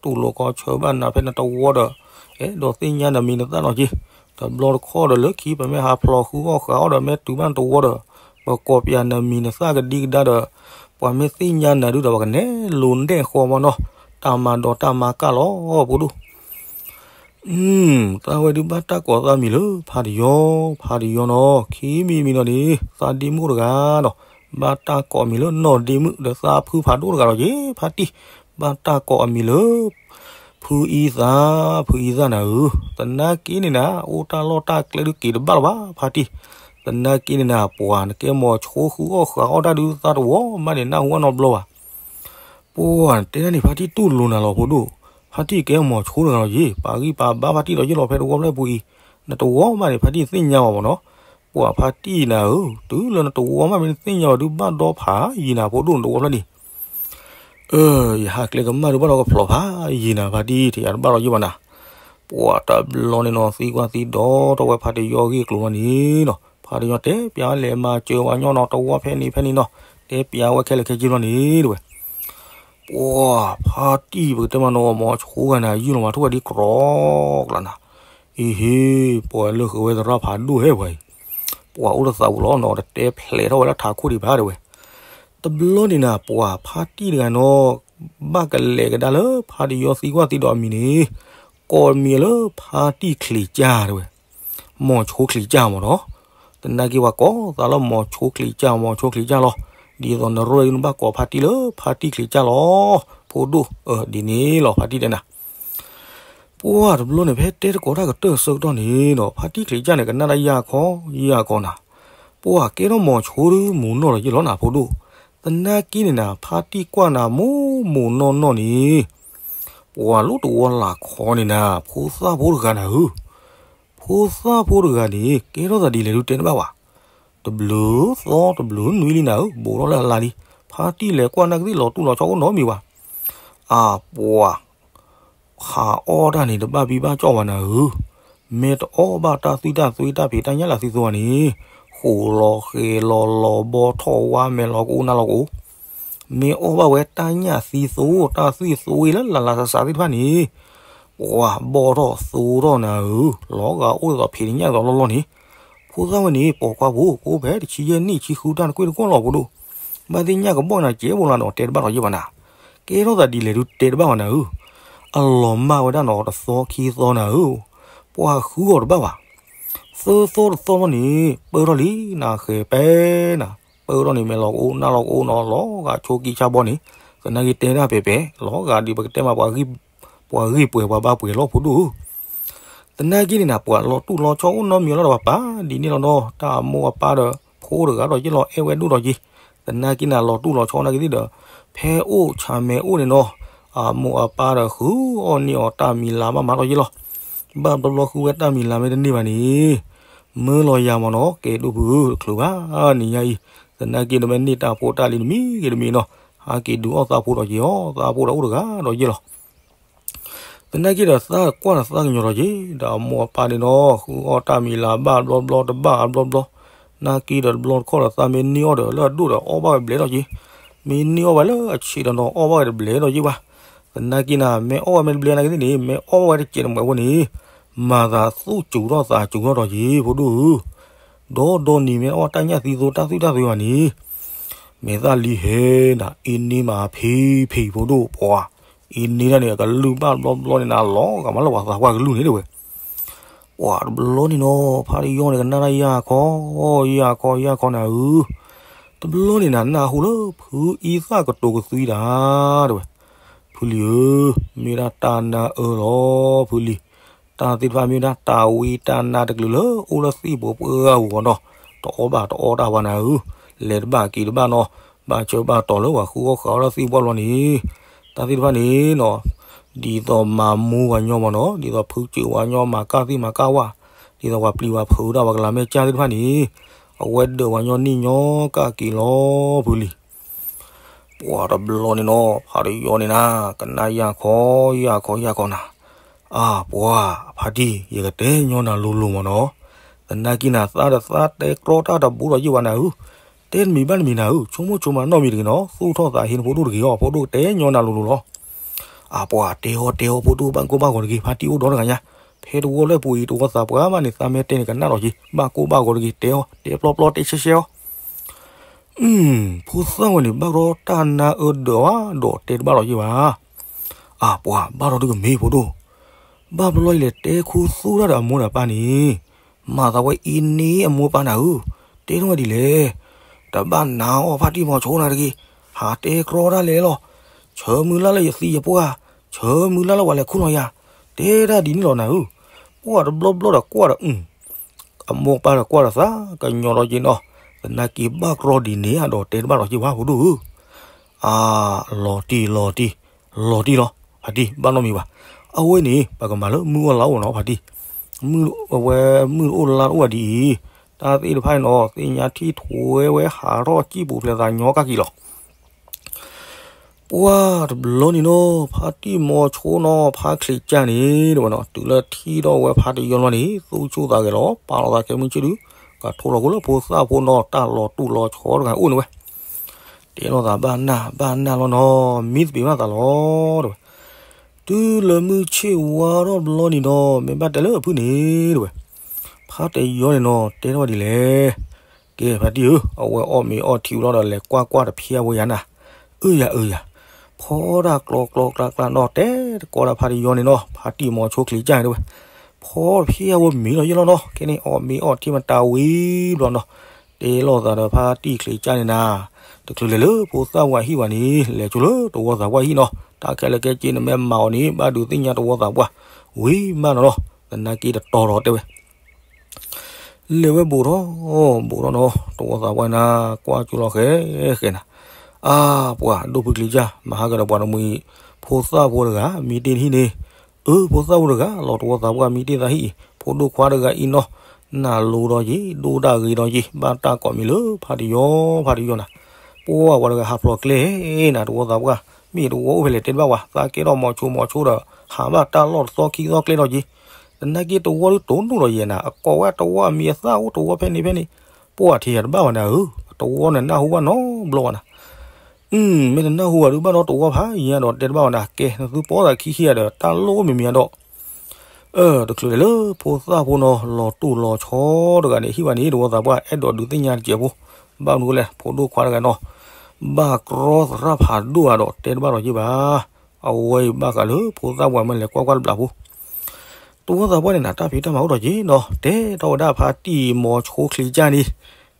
တူၢ်လိာ်ခီဆၢဘၣ်နၤဖဲနတဝီဒီး အဲၣ်ဒိးသ့ၣ်ညါနမံၤနသၣ်နီၤက့ၤ တဘျီတခီၣ်ဒီးလၢခံပမ့ၢ်ဟးဖျိးဃုအီၣ်ဃုအီဒီး မ့ၢ်တုၤဘၣ်နတဝီဒီး ပကိးပၠးနမံၤနသၣ်ကဒံကဒါဒီး ပှၤမ့ၢ်သ့ၣ်ညါနၤဒုးဒီး ပှၤကနဲၣ်လိၤနဲၣ်ဃီမးနီၤ တၢ်မၤဒီးတၢ်မၤကၢ်လီၤ ဖိဒိၣ် အု သးဝဲဒုးဘၣ်တၢ်ကိးသးမံၤလၢ ဖါတယီ ဖါတယီနီၤ ခံမံၤမံၤနီၤန့ၣ် သးဒ့မုၣ်တဂၤနီၤ ဘၣ်တၢ်ကိးမံၤလၢနီၢ်ဒ့မုၣ် ဒီးသးဖုဖးဒိၣ်တဂၤလီၤက့ၤ ဖါတံၢ် ဘၣ်တၢ်ကိးအမံၤလၢ ဖု ဖုအံသၣ်, ဖုအံသၣ်နၤဧၢ, သနာ်က့န့ၣ်နၤ အိၣ်တၢ်လီၢ်တၢ်ကျဲဒုးက့ၤတဘၣ်လၢၤဘၣ် ဖါတံၢ်, သနာ်က့န့ၣ်နၤ ပှၤနကဲမိၤဆိဃုအီၣ်ဃုအီၣ်တၢ်ဒုး သးတဝီမးန့ၣ် နၢ်ဟူအနီတဘျီဘၣ်. ပှၤတဲဒၣ်န့ၣ် ဖါတံၢ်တူၢ်လိာ်နၤလီၤဖိဒိၣ်, ဖါတံၢ်ကဲမိၤဆိတဂၤလီၤယ့ၤ, ပာ်ဂံၢ်ပာ်ဘါဖါတံၢ်ဒီးယ့ၢ်လီၤ ဖဲတဝီဖျၢၣ်ပူၤအံၤ, နတဝီမးန့ၣ် ဖါတံၢ်သ့ၣ်ညါဘၣ်မ့ၢ်နီၤ, ပှၤဖါတံၢ်နၤဧၢ, တုၤလၢနတဝီမးမ့ၢ်နသ့ၣ်ညါဘၣ်ဒုး ဘၣ်ဒီဖးယံာ်နၤဖိဒိၣ် နတဝီဖျၢၣ်န့ၣ် အၢ ယဟးကျဲကမၣ်ဒုးဘၣ်ဒီးကဖျိးဖးယံာ်နၤဖါတံၢ် ထံၣ်ယၤတဘၣ်ဒီးယ့ၢ်ဘၣ်နၤ. ပှၤတဘျီန့ၣ်နီၤ သံကွၢ်သံဒိးထီၣ်ဝဲဖါတယီဂ့ၢ်ကျိၤလီၤန့ၣ်နီၤ, ဖါတယီတဲပၠးလဲၤမၤစၢၤဝဲညီနီၤ တဝီဖဲန့ၣ်ဖဲန့ၣ်နီၤ, တဲပၠးဝဲခဲလၢာ်ခဲဆ့လီၤန့ၣ်တဝဲ ပှၤဖါတံၢ်ပကတဲမနီၤ မိၤဆိဂၤန့ၣ် ယုၢ်လီၤမၤထူၣ်ဝဲဒ်ကြီကလးနၤ, အံၤဟ့ၣ် ပှၤလၢဃုာ်ဝဲသရၣ်ဖးဒိၣ်ဟဲပှၤအံၤ, ပှၤအိၣ်တသးပူၤလီၤနီၤ တတဲဖျဲးထီၣ်ဝဲလၢထးခိၣ်ဒံးဘၣ်တဝဲ တဘျီန့ၣ်နၤ ပှၤဖါတံၢ်တဂၤနီၤ ဘၣ်ကလဲၤကဒါလၢဖါတယီသံကွၢ်သံဒိးအမံၤန့ၣ်, ကိးမံၤလၢဖါတံၢ်ချံးကၢ်တဝဲ, မိၤဆိချံးကၢ်မ့ၢ်နီၤ, သနာ်က့ပှၤကိးသးလၢမိၤဆိချံးကၢ် မိၤဆိချံးကၢ်လီၤ, ဒ်သိးနရၢၢ်အံၤနဘၣ်ကိးဖါတံၢ်လၢဖါတံၢ်ချံးကၢ်လီၤ, ဖိဒိၣ်အၢ ဒ်န့ၣ်လီၤ ဖါတံၢ်တဲနၤ ပှၤတဘျီန့ၣ် ဖဲတဲတကိးတၢ်ကတၢၢ်အဆၢကတီၢ်န့ၣ်ဒီး ဖါတံၢ်ချံးကၢ်န့ၣ် ကနၣ်တၢ်ယၢ်ခီယၢ်ခီနၤ, ပှၤကဲထီၣ်မိၤဆိဒုးမုၢ်နီၢ်လီၤယ့ၢ်လီၤနၤဖိဒိၣ်, သနာ်က့န့ၣ်နၤ ဖါတံၢ်ကွၢ်နၤမိၢ်မိၢ်နီၢ်နီၢ်န့ၣ်, ပှၤလၢတဝီလၢ်ခီန့ၣ်နၤ ဖိသၣ်ဖိတဂၤနၤဧၢ, ဖိသၣ်ဖိတဂၤန့ၣ် ကဲထီၣ်သးဒ်လဲၣ်ဒုးတဲတဘၣ်ဘၣ် တဘျုးသီတဘျုးနွံလံနၤဧၢ, ဘူးထီၣ်လၢအလါလံ, ဖါတံၢ်လဲၤကွၢ်နာ်ကသံၣ်လီၤတူၢ်လီၤဆီအိၣ်နီတမံၤဘၣ်, အပှၤ ဟးအီၣ်တၢ်န့ၣ် တဘၣ်ဘံဘၣ်ကၠီၣ်ဘၣ်နၤဧၢ, မ့ၢ်တအီၣ်ဘၣ်တၢ်သွံၣ်တၢ်သွံၣ်တၢ်ဖံးတၢ်ညၣ်လၢသံသိဘၣ်န့ၣ်, ဃိးလီၤဃဲၤလီၤလီၤဘီထီၣ်ဝါမဲာ်လီၤကအိၣ်နၢ်လီၤကအိၣ်, မ့ၢ်အီၣ်ဘၣ်ဝဲတၢ်ညၣ်သံသိတၢ်သွံၣ်သိဝံၤလၢလၢ်လၢ်စးစးသ့ၣ်တဖၣ်န့ၣ်, ပှၤဘီထီၣ်သိထီၣ်နၤဧၢ, လီၤဂာ်အိၣ်ဒ်သိးဖံးတညၣ်သိးလီၢ်လီၢ်န့ၣ်, ဖိသၣ်ဝဲန့ၣ် ပိာ်ခွါဖိ ကအိၣ်ဖဲတဆံယဲၢ်နံၣ်ဆံဃုတၢ်နကွ့ၢ်တကွီၢ်လီၤဖိဒိၣ်, ဘၣ်သ့ၣ်ညၣ်ကဘီၣ်နၤကဲးဘိလၢဒီးတဲတဘၣ်ထီၣ်ယ့ၢ်ဘၣ်နၤ, ကဲထီၣ်သးဒ်လဲၣ်ဒုးတဲတဘၣ်ဘၣ်နၤဧၢ, အလီၤမၢ်ဝဲဒၣ်နီၤတသီခံသီနၤဧၢ, ပှၤဃုအီၤတဘၣ်ဘၣ်, သၢသီတသီလီၤန့ၣ် ပၢၢ်ထီၣ်လံနၤဃဲၤပဲနၤ, ပၢၢ်ထီၣ်န့ၣ် မဲာ်လီၤကအိၣ်နၢ်လီၤကအိၣ်နီၤ လီၤဂာ်ဆိးကံဆါဘီန့ၣ်, သနာ်က့တဲဒၣ်ပဲာ်ပဲာ် လီၤဂာ်ဒ်ပကတဲမး ပှၤဂ့ၢ်ပှဲၤပှၤဘါပှဲၤလီၤဖိဒိၣ်ဧၢ သနာ်က့န့ၣ်နၤ ပှၤလီၤတူၢ်လီၤဆီအိၣ်နီတမံၤလီၤဒီး ပှၤပာ်ဒ်န့ၣ်လီၤနီၤ, တၢ်အမိၢ်အပၢ်ဒီး ဖိတဂၤဒီးယ့ၢ်လီၤ အဲၣ်ဝဲဒိၣ်ဒီးယ့ၢ်, သနာ်က့နၤ လီၤတူၢ်လီၤဆီနာ်က့သ့ၣ်ဒီး ဖဲအိၣ်ဆၣ်မဲာ်အိၣ်န့ၣ်နီၤ, အမိၢ်အပၢ်ဒီးဃုအီၣ်န့ၢ်အီၤတၢ်မံၤလၤဘၣ်မၤဒီးယ့ၢ်လီၤ, ဘၣ်ဘျီဘျီဃုဝဲတၢ်မံၤလၤမ့ၢ်တန့ၢ်ဘၣ်န့ၣ် မၢလီၤယၤမ့ၢ်နီၤ ကဲဒိၣ်ဖုဧၢ တချုးဘၣ်နံၤညါအံၤ, သနာ်က့နမ့ၢ်န့ၢ်တၢ်ဖိတၢ်လံၤတမံၤဂ့ၤတမံၤနီၤ, ဟးက့ၤဒုးအီၣ်သးဖိဒီးက့ၤအီၤ သးဖိဒီးအိၣ်တဂၤဒီးယ့ၢ်လီၤ သနာ်က့ဒီးသးကွၢ်ဒီးသးကညီၤဒီးက့ၤ, ဒီးအမိၢ်အပၢ်န့ၣ်နီၤ ဃုအီၣ်တၢ်မံၤလၤဘၣ်ဘျီဘျီတဘၣ်အဘျီဘျီ, နာ်က့ဒီးတဘျီတခီၣ်ဒီးသးမ့ၢ်န့ၢ်အီၣ်ဒီး လၢအဒိၣ်ဒီးအီၣ်ဘၣ်ဝဲဘျဲးဒီးက့ၤ, မ့ၢ်န့ၢ်အီၣ်ဝဲလၢအဆံးဒီးနီၤ အီၣ်ဘၣ်ဝဲတဘျဲးဒီးက့ၤဘၣ်, သနာ်က့နၤ မ့ၢ်အီၣ်ဝဲမ့ၢ်တဘျဲးနာ်က့သ့ၣ်န့ၣ် မ့ၢ်အီၣ်ဝဲတစဲးတမှဲးဖိန့ၣ်, မၤသးသူၣ်စူၤထီၣ်သးစူၤထီၣ်ဒီးက့ၤ ဖိဒိၣ်ဧၢ ဒီဒီနံၤမ့ၢ်အီၣ်တၢ်ညၣ်သံသိတၢ်သွံၣ်တၢ်သွံၣ်ဘၣ်န့ၣ်, မဲာ်သၣ်လံဟဲဒၣ် အ့န့မးဖံဖံဖိဒိၣ်ပှၤ, အ့န့ဒၣ်န့ၣ် အကလုၢ်ဘၣ်ဘျီဘျီန့ၣ်နၤ လီၤဂာ်မးလၢပှၤသးပှၢ်ကလုၢ်န့ၣ်တဲဝဲ, ပှၤတဘျီန့ၣ်နီၤ ဖါတယီန့ၣ် ကနၣ်တၢ်ယၢ်ခီ, ယၢ်ခီ ယၢ်ခီနၤဧၢ, တဘျီန့ၣ်နၤ နၢ်ဟူလၢဖုအံသၣ်ကတိၤကသွံတၢ်တဲဝဲ, ဖုလံၤဧၢ, မ့ၢ်ဒၣ်တၢ်နါအၢလီၤ ဖုလံၤ, တၢ်သ့ၣ်တဖၣ်မ့ၢ်ဒၣ်တၢ်ဝံတၢ်နါတကလုာ်လၢအိၣ်လၢသံၣ်ပူၤပှၢ်ပူၤအဂီၢ်နီၤ, တအီၣ်ဘၣ်တအီၣ်တၢ်ဘၣ်နၤဧၢ, လဲၤတဘၣ်က့ၤတဘၣ်နီၤ, ဘၣ်ဆၢဘၣ်တီၤလၢပှၤဃုအီၣ်ဃုအီတၢ်သံၣ်ပှၢ်ဘျီန့ၣ်, တၢ်သ့ၣ်တဖၣ်န့ၣ်နီၤ ဒ်သိးမၤမူပှၤညီမ့ၢ်နီၤ, ဒ်သိးဖုကၠုာ်ပှၤညီ မၤကၢ်သံၣ်မၤကၢ်ဝၣ်, ဒ်သိးပှၤပျံၤပှၤဖုးတၢ် ပှၤကလၤမဲာ်ကၢ်သ့ၣ်တဖၣ်န့ၣ်, အဝဲဒၢးပှၤညီနံၣ်ညီကၢ်က့ၤလီၤ ဖုလံၤ ပှၤတဘျီန့ၣ်နီၤ ဖါတယီန့ၣ်နၤ ကနၣ်ယၢ်ခီ ယၢ်ခီ ယၢ်ခီနၤ, အါ ပှၤ ဖါတံၢ် ယကတဲညီနၤလိၤလိၤမ့ၢ်နီၤ, သနာ်က့နၤ သးဒီးသးတဲကြီတၢ်တဘူးဒီးယ့ၢ်ဝဲနၤဧၢ, တဲတမံၤဘၣ်တမံၤနၤဧၢ, ဆိကမိၣ်ဆိကမးနီတမံၤတဂ့ၤနီၤ, သူၣ်ထီၣ်သးဟ့နဖိဒိၣ်တဂ့ၤအီၤ ဖိဒိၣ်တဲညီနၤလိၤလိၤလီၤ. အါ ပှၤ တဲအီၤတဲအီၤ ဖိဒိၣ်ဘၣ်ကိၢ်ဘၣ်ဂီၤတဂ့ၤ, ဖါတံၢ်အိၣ်ဒီတဂၤညါ, ဖဲတဝီလၢပူၤအံၤ တဝီသးပှၢ်မးန့ၣ် သးမ့ၢ်တဲန့ၣ် ကနၣ်ဒီးက့ၤ, ဘၣ်ကိၢ်ဘၣ်ဂီၤတဂ့ၤ တဲအီၤ တဲပျီပျီတဲဆှဲဆှဲအီၤ ဖိသၣ်ဝဲန့ၣ် ဘၣ်ကဒီးတၢ်နါအၢဒၢးဧါဒီးတဲတဘၣ်လီၤယ့ၢ်ဘၣ်. အါ ပှၤ ဘၣ်ဒီးဒုကမ့ၢ်ဖိဒိၣ်, ဘၣ်ဘျီအံၤလဲၤတဲခူသူၣ်တၢ်ဒီးအမိၢ်ဒီးပၢ်န့ၣ်, မၤသးဝဲအံၤန့ၣ်အမိၢ်ပၢ်နၤဧၢ, တဲထီၣ်ဝဲဒ်လဲၣ်, တဘၣ်နာ်အီၤဖါတံၢ်မိၤဆိနၤတဂ့ၤ, ဟးတဲကြီတၢ်လဲၣ်လီၤ, ဆၢမုၢ်လၢ်လၢယသံယပှၢ် ဆၢမုၢ်လၢ်လၢပှၤလဲၤခူၣ်လီၤယၤ, တဲဒၣ်ဒ်န့ၣ်လီၤနၤဧၢ, ပှၢ်တဘျီဘျီဒီးကွၢ်ဒီး အမိၢ်ပၢ်ဒီးကွၢ်ဒီးသးကညီၤဒီးက့ၤနီၤ, သနာ်က့ဘၣ်ကြီဒ်န့ၣ်ဒီးတဲတဘၣ်ဒီးက့ၤဘၣ်ဖိဒိၣ်ဧၢ, အါ, လီၤတံၢ်လီၤတံၢ်, လီၤတံၢ်လီၤ, ဖါတံၢ်ဘၣ်နီတမံၤဘၣ်, အဝဲန့ၣ် ပကမၤလၢမုၢ်အီၣ်လါအိၣ်နီၤဖါတံၢ်, မုၢ်အဝဲမုၢ်တအိၣ်လါတအိၣ်ဒ်အံၤ, တၢ်သ့ၣ်တဖၣ်န့ၣ်နီၤ သ့ၣ်ညါထံၣ်ထွဲဝဲဟးထီၣ်ကံၣ်ပူၤဖျဲးသးညီကၣ်က့ၤလီၤ. ပှၢ်တဘျီန့ၣ်နီၤ ဖါတံၢ်မီၤဆိနီၤ ဖါချံးကၢ်န့ၣ် တဲဝဲနီၤ တုၤလၢထံၣ်ထီၣ်ဝဲဖါတံၢ်ယီၤလီၤန့ၣ် သူၣ်ဆူၣ်သးဂဲၤလီၤ ပာ်လီၤသးခဲမုၢ်ဆ့ၣ်ဒုး ကထိၣ်လီၤကိလၢဖိသၣ်ဖိနီၤ တၢ်လီၤတူၢ်လီၤဆီတဂၤအိၣ်န့ၣ်ဝဲ, တဲလိာ်သးဘၣ်နၢ်ဘၣ်နၢ်လီၤနီၤ မံသပ့ၤဘၣ်သးလီၤ တဲဝဲ, တုၤလၢမုၢ်ဆ့ၣ်ဝါထီၣ်တဘျီန့ၣ်ဒီး မ့ၢ်ဘၣ်တဲလၢအဖုၣ်န့ၣ် တဲဝဲ, ဖါတံၢ်ယီၤန့ၣ်နီၤ တဲထီၣ်ဒ်လဲၣ် ကဲဖါတံၢ်ဧၢ, အဝဲအီၣ်မ့ၤအီၣ်ထံဝံၤလီၤဒီး လဲၤကွၢ်ကွၢ်တဖျဲဝဲယၤနၤ, အၢယၤအၢယၤ, ဖီဒၣ်ကျီကျီကျါကျါနီၤ တဲတကိးဒၣ်ဖါတံၢ်ယီၤန့ၣ်နီၤ ဖါတံၢ်မီၤဆိချံးကၢ်န့ၣ်တဲဝဲ, ဖီတဖျဲဝဲမ့ၤလီၤယဲလီၤနီၤ ခဲန့ၣ်အီၣ်မ့ၤအီၣ်ထံမတၤဝံၤဘျီနီၤ, တဲလိာ်သးဒီးဖါတံၢ်ချံးကၢ်န့ၣ်နၤ, တချုးလဲၤလၢဖိသၣ်ဝါဟံၣ်ဘၣ်န့ၣ် လဲၤဆိလၢတဝီသးပှၢ်ဟံၣ်နီၤ တၢ်ခဲလၢာ်ခဲဆ့နမ့ၢ်မၤအီၤန့ၣ် ဘၣ်ဒုးသ့ၣ်ညါတဝီသးပှၢ်, ဝံၤမးနီၤနီၤ သနာ်က့တတီၤဒီးတဲဝဲ လဲၤဝဲဘူးထီၣ်, ဘူးထီၣ်နီၤ တဝီသးပှၢ်နၤ ကွၢ်ကၠူလီၤဃဲဃဲနၤ, အါ, ပှၤဒိၣ်ဖုချံးကၢ် မၤဟးဂီၤဒီးပှၤတမှံၤ ဖိသၣ်ဖိတဂၤ မံတ့ၢ်ဟံၣ်န့ၣ်, အၢ ဖိသၣ်ဖိတဂၤ လီၤတဝီသးပှၢ်မံတ့ၢ်သးဟံၣ်အံၤ ဖိဒိၣ်ခွါတဂၤအံၤနီၤ, နၢ်လိၤဒီးယံၤ ဒိၣ်ဒၣ်ဂ့ၤဒီးယံၤ ဘၣ်တၢ်ကိးမံၤလၢဖါတံၢ်ယီၤ ဖါတံၢ်ယီၤနၤ, ပှၤဝဲတဂၤဟးဖျိးကျဲနၤ တဝီသးပှၢ် မ့ၢ်တဝီအိၣ်ဖဲလဲၣ်တဲတဘၣ်ဝဲ သးကဲထီၣ်မီၤဆိမီၤဆိဒီး ဟးဘၣ်တၢ်လီၢ်တသီခံသီကျဲဒီးယံၤ သနာ်က့တဝီဒုးတိၢ်နီၣ်ဒီးယဲနၤ အကိးဝဲတဝီအမံၤအသၣ်အိၣ်တဝီဖဲန့ၣ်ဖဲန့ၣ်, ပှၤထံၣ်ယၤတဘၣ်ဝဲနၤဧၢ, တဝီန့ၣ်နၢ်ဟူဘၣ်နီတဘျီဝဲနၤ, မ့ၢ်တနၢ်ဟူဘၣ်ဒုးဘၣ်ဒီးတဝီဖးယံၤဒီးတဲတဘၣ်ဝဲနၤ ကဲ နသုပိာ်သးခံခံဂၤဒီး တၢ်လိၣ်မ့ၢ်မံၤဒီး တချုးလဲၤလၢဖိသၣ်ဖိနီၤ လီၤတူၢ်လီၤဆီတဂၤန့ၣ် ဟံၣ်ဘၣ်န့ၣ် တဝီသးပှၢ်အဲၣ်ဒိးဒုးသ့ၣ်ညါတစဲးဖိ, ဘၣ်မနုၤလဲၣ် ဖိဒိၣ်ခွါတဂၤနီၤ, ဘၣ်ကြီသရၣ်ဖးဒိၣ်ဧါဒီးတဲတဘၣ်ဒီးယ့ၢ်ဘၣ်, အဝဲအံၤဘၣ်ဃးလၢဖိသၣ်ပှၢ်မ့ၢ်လဲၤကွၢ်ကွၢ်တဘျီဖိ တဝီသးပှၢ်န့ၣ်နၤ တၢ်ဖံးတၢ်မၤအိၣ်ဒီးက့ၤနီၤ တဲထီၣ်ဝဲဒၣ်ဖါတံၢ်မီၤဆိချံးကၢ်န့ၣ်,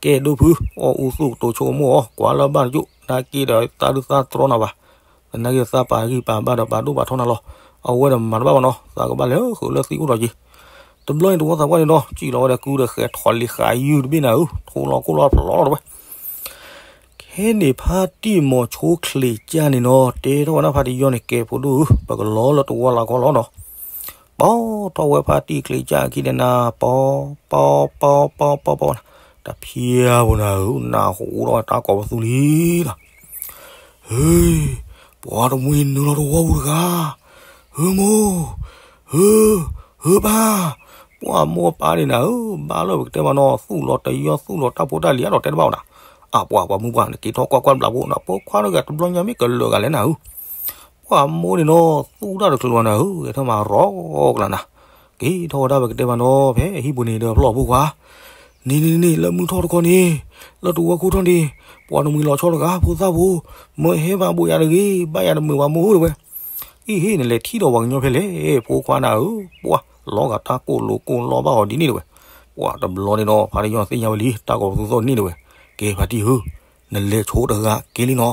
ကဲဒိၣ်ဖု အီၣ်အူသူၣ်ကတိၤဆိကမိၣ်အီၤ ကွၢ်လၢဘၣ်တကၠိၣ် သနာ်က့ဒီးသးဒုးသးတြီနၤဘၣ်, သနာ်က့သးပာ်ဂံၢ်ပာ်ဘါဒီးပာ်ဒိၣ်ပာ်ထီနၤလီၤ, အဝဲဒီးမၤတဘၣ်ဘၣ်နီၤ သးကဘၣ်လဲၤဃုာ်လၢသံအိၣ်ဒီးက့ၤ, တဘျီန့ၣ်တဝီသးပှၢ်န့ၣ်နီၤ စံၣ်လီၤဝဲဒီးကုဒီးဃဲၤထီၣ်လံၤဃာ်ယုၢ်တဘ့ၣ်နၤဧၢ ထိလီၤကိၢ်လီၤဖျိးလီၤတဝဲ ခဲန့ၣ်ဖါတံၢ်မီၤဆိချံးကၢ်န့ၣ်နီၤ တဲထီၣ်ဝဲဒၣ်ဖါတံၢ်ယီၤန့ၣ် ကဲဖိဒိၣ်ဧၢ ပကလီၤလၢတဝီလၢ်ကီလီၤနီၤ, ပီထီၣ်ဝဲဖါတံၢ်ချံးကၢ်အခံန့ၣ်နၤ ပီ, ပီ, ပီ, ပီ, ပီ, ပီ, တဖျဲဖိနၤဧၢ နၢ်ဟူထီၣ်ဝဲတၢ်ကိးပသူလံလီၤ, ဟ့, ပှၤတမှံၤနုာ်လီၤတဝီပူၤတဂၤ, ဟ့မိၢ်, ဟ့, ဟ့ပၢ်, ပှၤမိၢ်ပၢ်န့ၣ်နၤဧၢ ဘၣ်လၢပကတဲမးနီၤ သူၣ်လီၤတယီသူၣ်လီၤတၢ်ဖိတၢ်လံၤအါဒီးတဲတဘၣ်ဝဲနၤ, အါ ပှၤပှၤမုၢ်ပှၢ်န့ၣ် က့ၤထီၣ်ကွၢ်ကွၢ်တဘျီဖိနၤ ဖိခွါတဂၤတဘျီညါမ့ၢ်ကလၢာ်ဂၤလဲၣ်နၤဧၢ ပှၤမိၢ်န့ၣ်နီၤ သူၣ်တၢ်တချုးလီၤနၤဧၢ ကဲထီၣ်မၤရီကျါနၤ, က့ၤထီၣ်ဝဲဒၣ်ပကတဲမးနီၤ ဖဲဟံၣ်ပူၤန့ၣ်ဒီးဖျီၣ်ဖိခွါ, န့ၣ်န့ၣ်န့ၣ် လၢမုၢ်ထီၣ်တခီန့ၣ်, လၢတဝီခိၣ်ထီၣ်န့ၣ်, ပှၤတမှံၤလီၤဆီတဂၤ ဖိသၣ်ဖိ, မၢဟဲဘၣ်ဘိးယၤတဂ့ၤ ဘၣ်ယၤတမုာ်ဘၣ်မိၢ်ဧၢတဝဲ, အံၤဟ့ၣ် နလဲၤထံၣ်ဒီးပှၤကညီဖဲလဲၣ် ဖိခွါနၤဧၢ, ပှၤလီၤဂာ်တၢ်ကိၢ်လိာ်ကိၢ်လီဘၣ်အီၤဒ်န့ၣ်တဝဲ, ပှၤတဘျီန့ၣ်ဒီး ဖါတံၢ်ယီၤသ့ၣ်ညါဝဲလံ တၢ်ကိးပသူသီၣ်န့ၣ်တဝဲ, ကဲဖါတံၢ်ဧၢ, နလဲၤဆိတဂၤက့ၤလံနီၤ,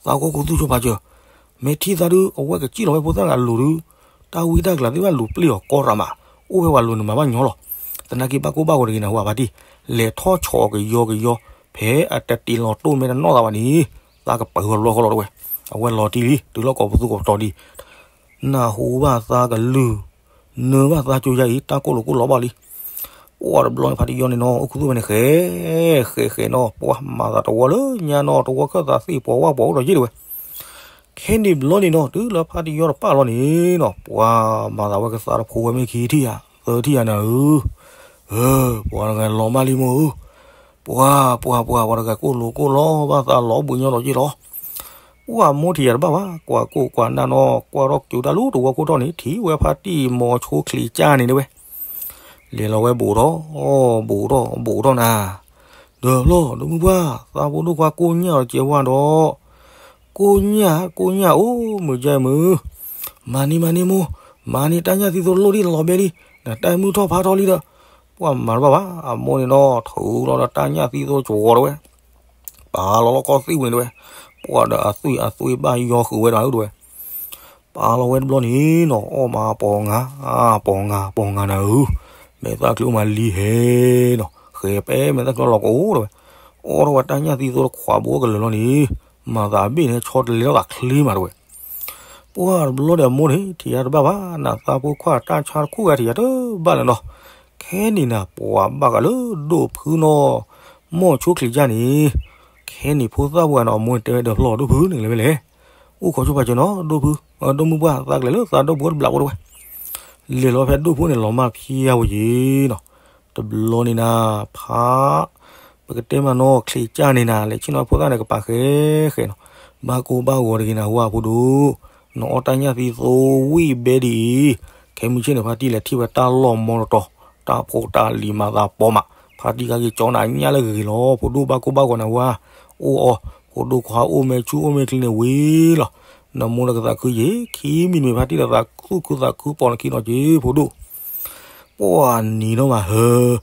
သးကိးခိၣ်သူဆိပာ်စၢၤ, မ့ၢ်ထံၣ်သးဒုး အဝဲကစံၣ်လီၤဝဲဖိသၣ်တဂၤလိၤဒုး, တၢ်ဝံတၢ်ကျးသ့ၣ်တဖၣ်လိၤပျ့ၢ်အီၤကီရၤမး, အိၣ်ဖဲပှၤလိၤနမၤဘၣ်ညီလီၤ, သနာ်က့ဘၣ်ကိၢ်ဘၣ်ဂီၤတဂ့ၤနၤဟူဘၣ်ဖါတံၢ်, လဲၤထီၣ်ဆီၣ်ကယီကယီ, ဖဲအတတ့ၢ်လီၤတိၢ်မ့ၢ်တနီၣ်သးဘၣ်န့ၣ်, သးကပၢၤဝဲဘျီဃီလီၤတဝဲ, အဝဲလီၤတံၢ်လံ တုၤလီၤကိးပသူကိးပတီၤဒံး နၢ်ဟူဘၣ်သးကလုၢ်, နၢဘၣ်သးကၠိယါအံၤ တၢ်ကိၢ်လိာ်ကိၢ်လီဘၣ်လံ, ပှၤတဘျီန့ၣ်ဖါတံၢ်ယီၤန့ၣ်နီၤ အိၣ်ခူသူၣ်ဖဲန့ၣ်ဃဲ, ဃဲဃဲနီၤ ပှၤမၤသးတဝီလၢညါနီၤ တဝီခၢၣ်သးသ့ၣ်ပှၤဝၣ်ပှၤအိၣ်ဒီးယ့ၢ်တဝဲ, ခဲန့ၣ်ဘျီန့ၣ်နီၤ တုၤလၢဖါတံၢ်ယီၤတပၣ်လီၤန့ၣ်နီၤ ပှၤမၤသးဝဲကသးတဖိဝဲမ့ၢ်ခံထံၣ်ဧါ, သၢထံၣ်ဧါနၤဧၢ, ပှၤတဂၤလီၤမၢ်လံမိၢ်ဧၢ, ပှၤ ပှၤ ပှၤ ပှၤတဂၤကိၢ်လိာ်ကိၢ်လီဘၣ်သးလီၤဘှံးညီဒီးယ့ၢ်လီၤ, ပှၤမိၢ်ထံၣ်ယၤတဘၣ်ဘၣ် ကွၢ်ကိၢ်ကွၢ်နၢ်နီၤ ကွၢ်ထီၣ်ကၠိတၢ်လၢတဝီခိၣ်ထီၣ်န့ၣ် ထံၣ်ဝဲဖါတံၢ်မီၤဆိချံးကၢ်န့ၣ်တဝဲ, လဲၤလီၤဝဲဘူးထီၣ်, ဘူးထီၣ် ဘူးထီၣ်နၤ, ဒီးဘျီ ဒီမုၢ်ပှၢ် သးဖိဒိၣ်ခွါကိၢ်ညၣ်အီၤစဲးဝါဒီး, ကိၢ်ညၣ် ကိၢ်ညၣ်အိၣ် မုာ်ကဲမုာ်, မၤန့ၢ် မၤန့ၢ်မိၢ်, မၤန့ၢ်တၢ်ညၣ်သံသိလီၢ်လံလီၤဘဲလံ, နတၢ်မုၢ်ထီၣ်ဖါထီၣ်လံဒီး, ပှၤမၤတဘၣ်ဘၣ် အမိၢ်န့ၣ်နီၤ ထုးလီၤဒီးတၢ်ညၣ်သံသိစှီၤတဝဲ, ပာ်လီၤလီၤကီၢ်သံၣ်ဝဲန့ၣ်တဝဲ, ပှၤဒီးအသွံၣ်အသွံၣ်ဘၣ်ယီၤဃုာ်ဝဲဒီးတဝဲ, ပာ်လီၤဝဲတဘျီန့ၣ်နီၤ အီၣ်မးပီၤငါ, ပီၤငါ ပီၤငါနၤဧၢ, မဲာ်သၣ်ချံအိၣ်မးလံဟဲနီၤ, ဃဲၤပဲမဲာ်သၣ်ချံလီၤကအိၣ်တဲဝဲ, အီၣ်ထီၣ်ဝဲတၢ်ညၣ်သံသိတခွးဘိကလၢာ်လီၤန့ၣ်, မၤသးဘ့ၣ်န့ၣ် ဆီတလဲထီၣ်သးချ့မးတဲဝဲ ပှၢ်တဘျီဒီးအမိၢ်န့ၣ် ထံၣ်ယၤတဘၣ်ဘၣ် နသးဖိခွါတၢ်ဆါတခူၣ်ဂၤထံၣ်ယၤတဘၣ်လၢၤနီၤ, ခဲန့ၣ်နၤ ပှၤဘၣ်ဃးလၢဒိၣ်ဖုနီၤ, မီၢ်ဆိချံးကၢ်န့ၣ်, ခဲန့ၣ်ဖိသၣ်ပှၢ်နီၤ အမိၢ်န့ၣ်တဲဝဲဒီးဖျီၣ်ဒိၣ်ဖုန့ၣ်လဲၤဝဲလဲၣ်, အိၣ်ခိးဆိပာ်စၢၤနီၤ ဒိၣ်ဖု, ဒိၣ်မုၢ်ပှၢ် သးကလဲၤလၢသးဒိၣ်ဖိတဘျးဖိတဲဝဲ, လဲၤလီၤဖဲဒိၣ်ဖုန့ၣ် လီၤမၢ်ဖျါဝဲယ့ၤနီၤ, တဘျီန့ၣ်နၤ, ဖး ပကတဲမးနီၤချံးကၢ်န့ၣ်နၤ လဲၤဆ့ၣ်နီၤဖိသၣ်န့ၣ် ကပာ်ဃဲဃဲနီၤ, ဘၣ်ကိၢ်ဘၣ်ဂီၤတဂ့ၤနၤဝဲဖိဒိၣ်, နအီၣ်တၢ်ညၣ်သံသိဝံၣ်ဘဲဒ်အံၤ, ခဲမုၢ်ဆ့ၣ်န့ၣ် ဖါတံၢ်လဲၤထံၣ်ဝဲတၢ်လီၢ်မီတတီၤ, တၢ်ဖိတၢ်လံၤမၤသးပီၤမး, ဖါတံၢ်ကက့ၤကၠီနၤညၣ်လၢဂ့ၤဂ့ၤလီၤ ဖိဒိၣ် ဘၣ်ကိၢ်ဘၣ်ဂီၤနၤဝဲ, အိၣ်အီၤ, ဖိဒိၣ်ခွါအိၣ်မဲာ်ဆူၣ်အိၣ်မဲာ်ချံန့ၣ်ဝံၤလီၤ, နမိၢ်လၢကသးခုယ့ၤ ခံမံၤတမံၤ ဖါတံၢ်လၢသးသူၣ်ခုသးခုပိာ်နခံနီၤက့ၤဖိဒိၣ် ပှၢ်နံၤနီၣ်မးဟၢ,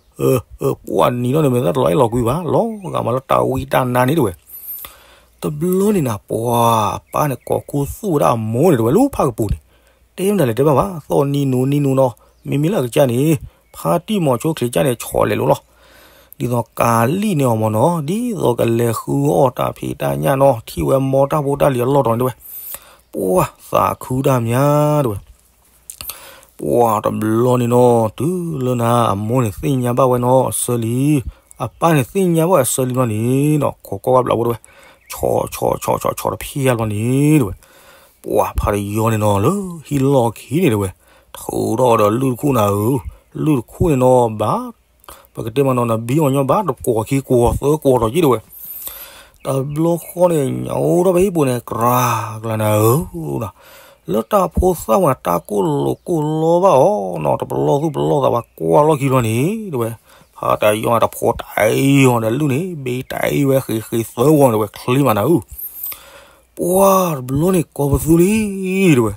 ပှၢ်နံၤနီၣ်န့ၣ် မဲာ်သၣ်တလီၤအဲၣ်လီၤကွံဘၣ် လီၤဂာ်မးလၢတၢ်ဝံတၢ်နါန့ၣ်တဲဝဲ, တဘျီန့ၣ်နၤ ပှၢ်အပၢ်န့ၣ် ကိးခူသူၣ်ဝဲဒၣ်အမိၢ်န့ၣ်တဲဝဲ လၢဖၣ်ကပူၤန့ၣ်, တဲမတၤလဲၣ်တဲဘၣ်ဘၣ် သီၣ်နံၤနူၤနံၤနူၤနီၤ, မ့မ့ၢ်လၢအကစၢ်န့ၣ်, ဖါတံၢ်မီၤဆိချံးကၢ်န့ၣ် ဆီလဲၤလိၤလီၤ ဒ်သိးကးလံၣ်န့ၢ်အီၤမ့ၢ်နီၤ ဒ်သိးကလဲၤဃုအီၣ်တၢ်ဖံးတၢ်ညၣ်နီၤ ထံၣ်ဝဲမီတၢ်ဖိတၢ်လံၤအလီၢ်တီၤန့ၣ်တဲဝဲ, ပှၢ်သးခုတၢ်မးတဲဝဲ, ပှၢ်တဘျီန့ၣ်နီၤ တုၤလၢနၤ အမိၢ်န့ၣ်သ့ၣ်ညါဘၣ်ဝဲနီၤအဆၢလံ, အပၢ်န့ၣ်သ့ၣ်ညါဘၣ်ဝဲအဆၢလံဘျီန့ၣ်နီၤ ခိးကွၢ်ဝဲဘျးဝဲတဲဝဲ, ဆီဆီဆီဆီဆီတဖျၢၣ်ဘျီန့ၣ်တဲဝဲ, ပှၢ်ဖါတယီန့ၣ်နီၤ လၢဟံၣ်လီၢ်ခံန့ၣ်တဲဝဲ, ထုးထီၣ်ဒီးလုၢ်တခူၣ်နၤဧၢ, လုၢ်တခူၣ်န့ၣ်နီၤ ဘၣ် ပကတဲမးနီၤ နဘံအီၤညီဘၣ်တကွီၤခံကွီၤသၢကွီၤထီၣ်က့တဲဝဲ, တဘျီဃီန့ၣ် ညၣ်အိၣ်ထီၣ်ဖဲဟံၣ်ပူၤန့ၣ် ကြၢးကြၢးနၤဧၢ, လၢတၢ်ဖိသၣ်ဝဲတၢ်ကိၢ်လိာ်ကိၢ်လီဘၣ်အီၤနီၤ တပလီၢ်သူၣ်ပလီၢ်သးဘၣ်ကွၢ်လီၢ်ခံဘျီန့ၣ်တဲဝဲ, ဖါတယီန့ၣ်တဖိတၢ်အံၤအီၤဒီးလုၢ်န့ၣ် ဘ့တၢ်အံၤဝဲဃ့ဃ့သၢဝီၤန့ၣ်တဲဝဲ ချ့မးနၤဧၢ ပှၢ်တဘျီန့ၣ် ကိးပသူလံ တဲဝဲ,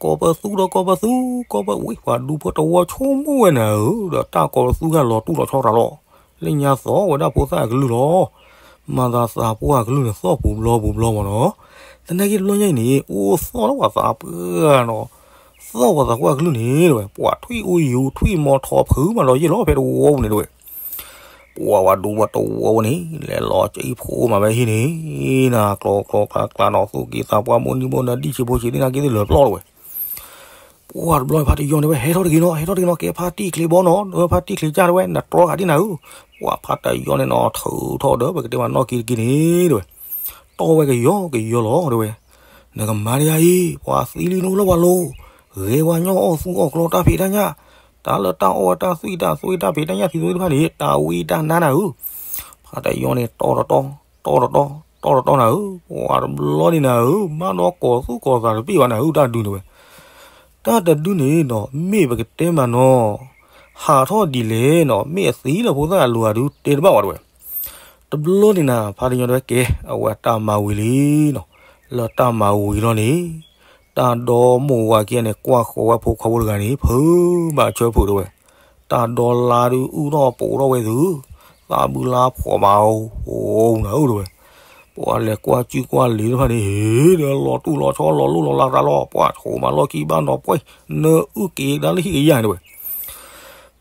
ကိးပသူဒီးကိးပသူ, ကိးပဝံၣ်ပှၤဒူဖိတဝီဆိကမိၣ်ဝဲနၤဧၢ, ဒီးတၢ်ကိးပသူဂၤလီၤတူၢ်လီၤဆီတၢ်လီၤ, လၢညါသီၣ်ဝဲဒၣ်ဖိသၣ်အကလုၢ်လီၤ, မၤသးသးပှၢ်အကလုၢ်န့ၣ်သီၣ်ပူၤဘျီပူၤဘျီမ့ၢ်နီၤ, သနာ်က့တဘျီညါအံၤန့ၣ် အိၣ်သီၣ်လၢပှၤသးပှၢ်နီၤ, သီၣ်ပှၤသးပှၢ်အကလုၢ်န့ၣ်တဲဝဲ ပှၤထွံၣ်အူယူၤထွံၣ်မီထီဖုမးလီၤယ့ၢ်လီၤဖဲတဝီပူၤန့ၣ်တဲဝဲ ပှၤဝဲဒူဖိတဝီပူၤန့ၣ် လဲၤလီၤကၠံၣ်ဖိမးဖဲဟံၣ်န့ၣ်, နၤကျီကျီကျါကျါနီၤ သူၣ်က့သးပှၢ်မိၢ်နံၣ်မိၢ်နၤဒံၣ်ဆံးဖိဆံးသ့ၣ်နၤက့သ့ၣ်လၢာ်ပျီတဲဝဲ, ပှၢ်တဘျီဖါတယီန့ၣ်ဝဲ ဟဲထီၣ်တဂ့ၤနီၤ ဟဲထီၣ်တဂ့ၤနီၤ ကဲဖါတံၢ်ချ့ဘီနီၤ ဖါတံၢ်ချ့ကၢ်တဲဝဲ နတြီဃာ်ဒံးနၤဧၢ, ပှၢ်ဖါတယီန့ၣ်နီၤ ထုးထီၣ်ဒီးပကတဲမးနီၣ်က့ၤတက့ၤန့ၣ်တဲဝဲ, တီၢ်ဝဲကယီကယီလီၤတဲဝဲ, နကမၤတဂၤအံၤ ပှၤသံလံနအိၣ်လၢပှၤလိၤ, ဂဲၤပှၤညီအီၣ်သူအီၣ်ကျီတၢ်ဖံးတၢ်ညၣ်, တၢ်လၢတၢ်အီၣ်ဝဲတၢ်သွံၣ်တၢ်သွံၣ်တၢ်ဖံးတၢ်ညၣ်သံသိတဖၣ်န့ၣ် တၢ်ဝံတၢ်နါနၤဧၢ, ဖါတယီန့ၣ် တီၢ်တတီၢ်, တီၢ်တတီၢ်, တီၢ်တတီၢ်နၤဧၢ, ပှၤတဘျီန့ၣ်နၤဧၢ, ဘၣ်ဒီးကိးသူၣ်ကိးသးတပ့ၢ်ဘၣ်နၤဧၢ တၢ်ဒုန့ၣ်ဝဲ, တၢ်တဒုန့ၣ်နီၤ မ့ၢ်ပကတဲမးနီၤ, ဟးထီၣ်ဒ်လဲၣ်နီၤ မ့ၢ်အသံလၢဖိသၣ်အလိၤအဒုတဲတဘၣ်ဝဲတဲဝဲ တဘျီန့ၣ်နၤ ဖါတယီတဲဝဲကဲ အဝဲတၢ်မၤဝံၤလံနီၤ, လၢတၢ်မၤဝံၤလီၤန့ၣ်, တၢ်ဒီမိၢ်ဝၤခံဂၤန့ၣ် ကွၢ်ဃီၤဝဲဖိခွါဖိတဂၤန့ၣ် ဖုးဘၣ်ဆၢဖုးတဲဝဲ, တၢ်ဒီလါဒုးအုၣ်ထီၣ်ပိာ်ထီၣ်ဝဲသု, သးဘုလါဖှီၣ်မးအိၣ်နၤဧၢတဲဝဲ, ပှၤလဲၤကွၢ်စုကွၢ်လံၤတဖၣ်န့ၣ် ဟ့ၣ်ဒီးလီၤတူၢ်လီၤဆီလီၤလိၣ်လီၤလးတၢ်လီၤ ပှၤဆိးမးလီၢ်ခံဘၣ်နီၤပှဲၤ, နအုၣ်က့ၤဒၣ်လၢဟံၣ်ကယၤန့ၣ်တဲဝဲ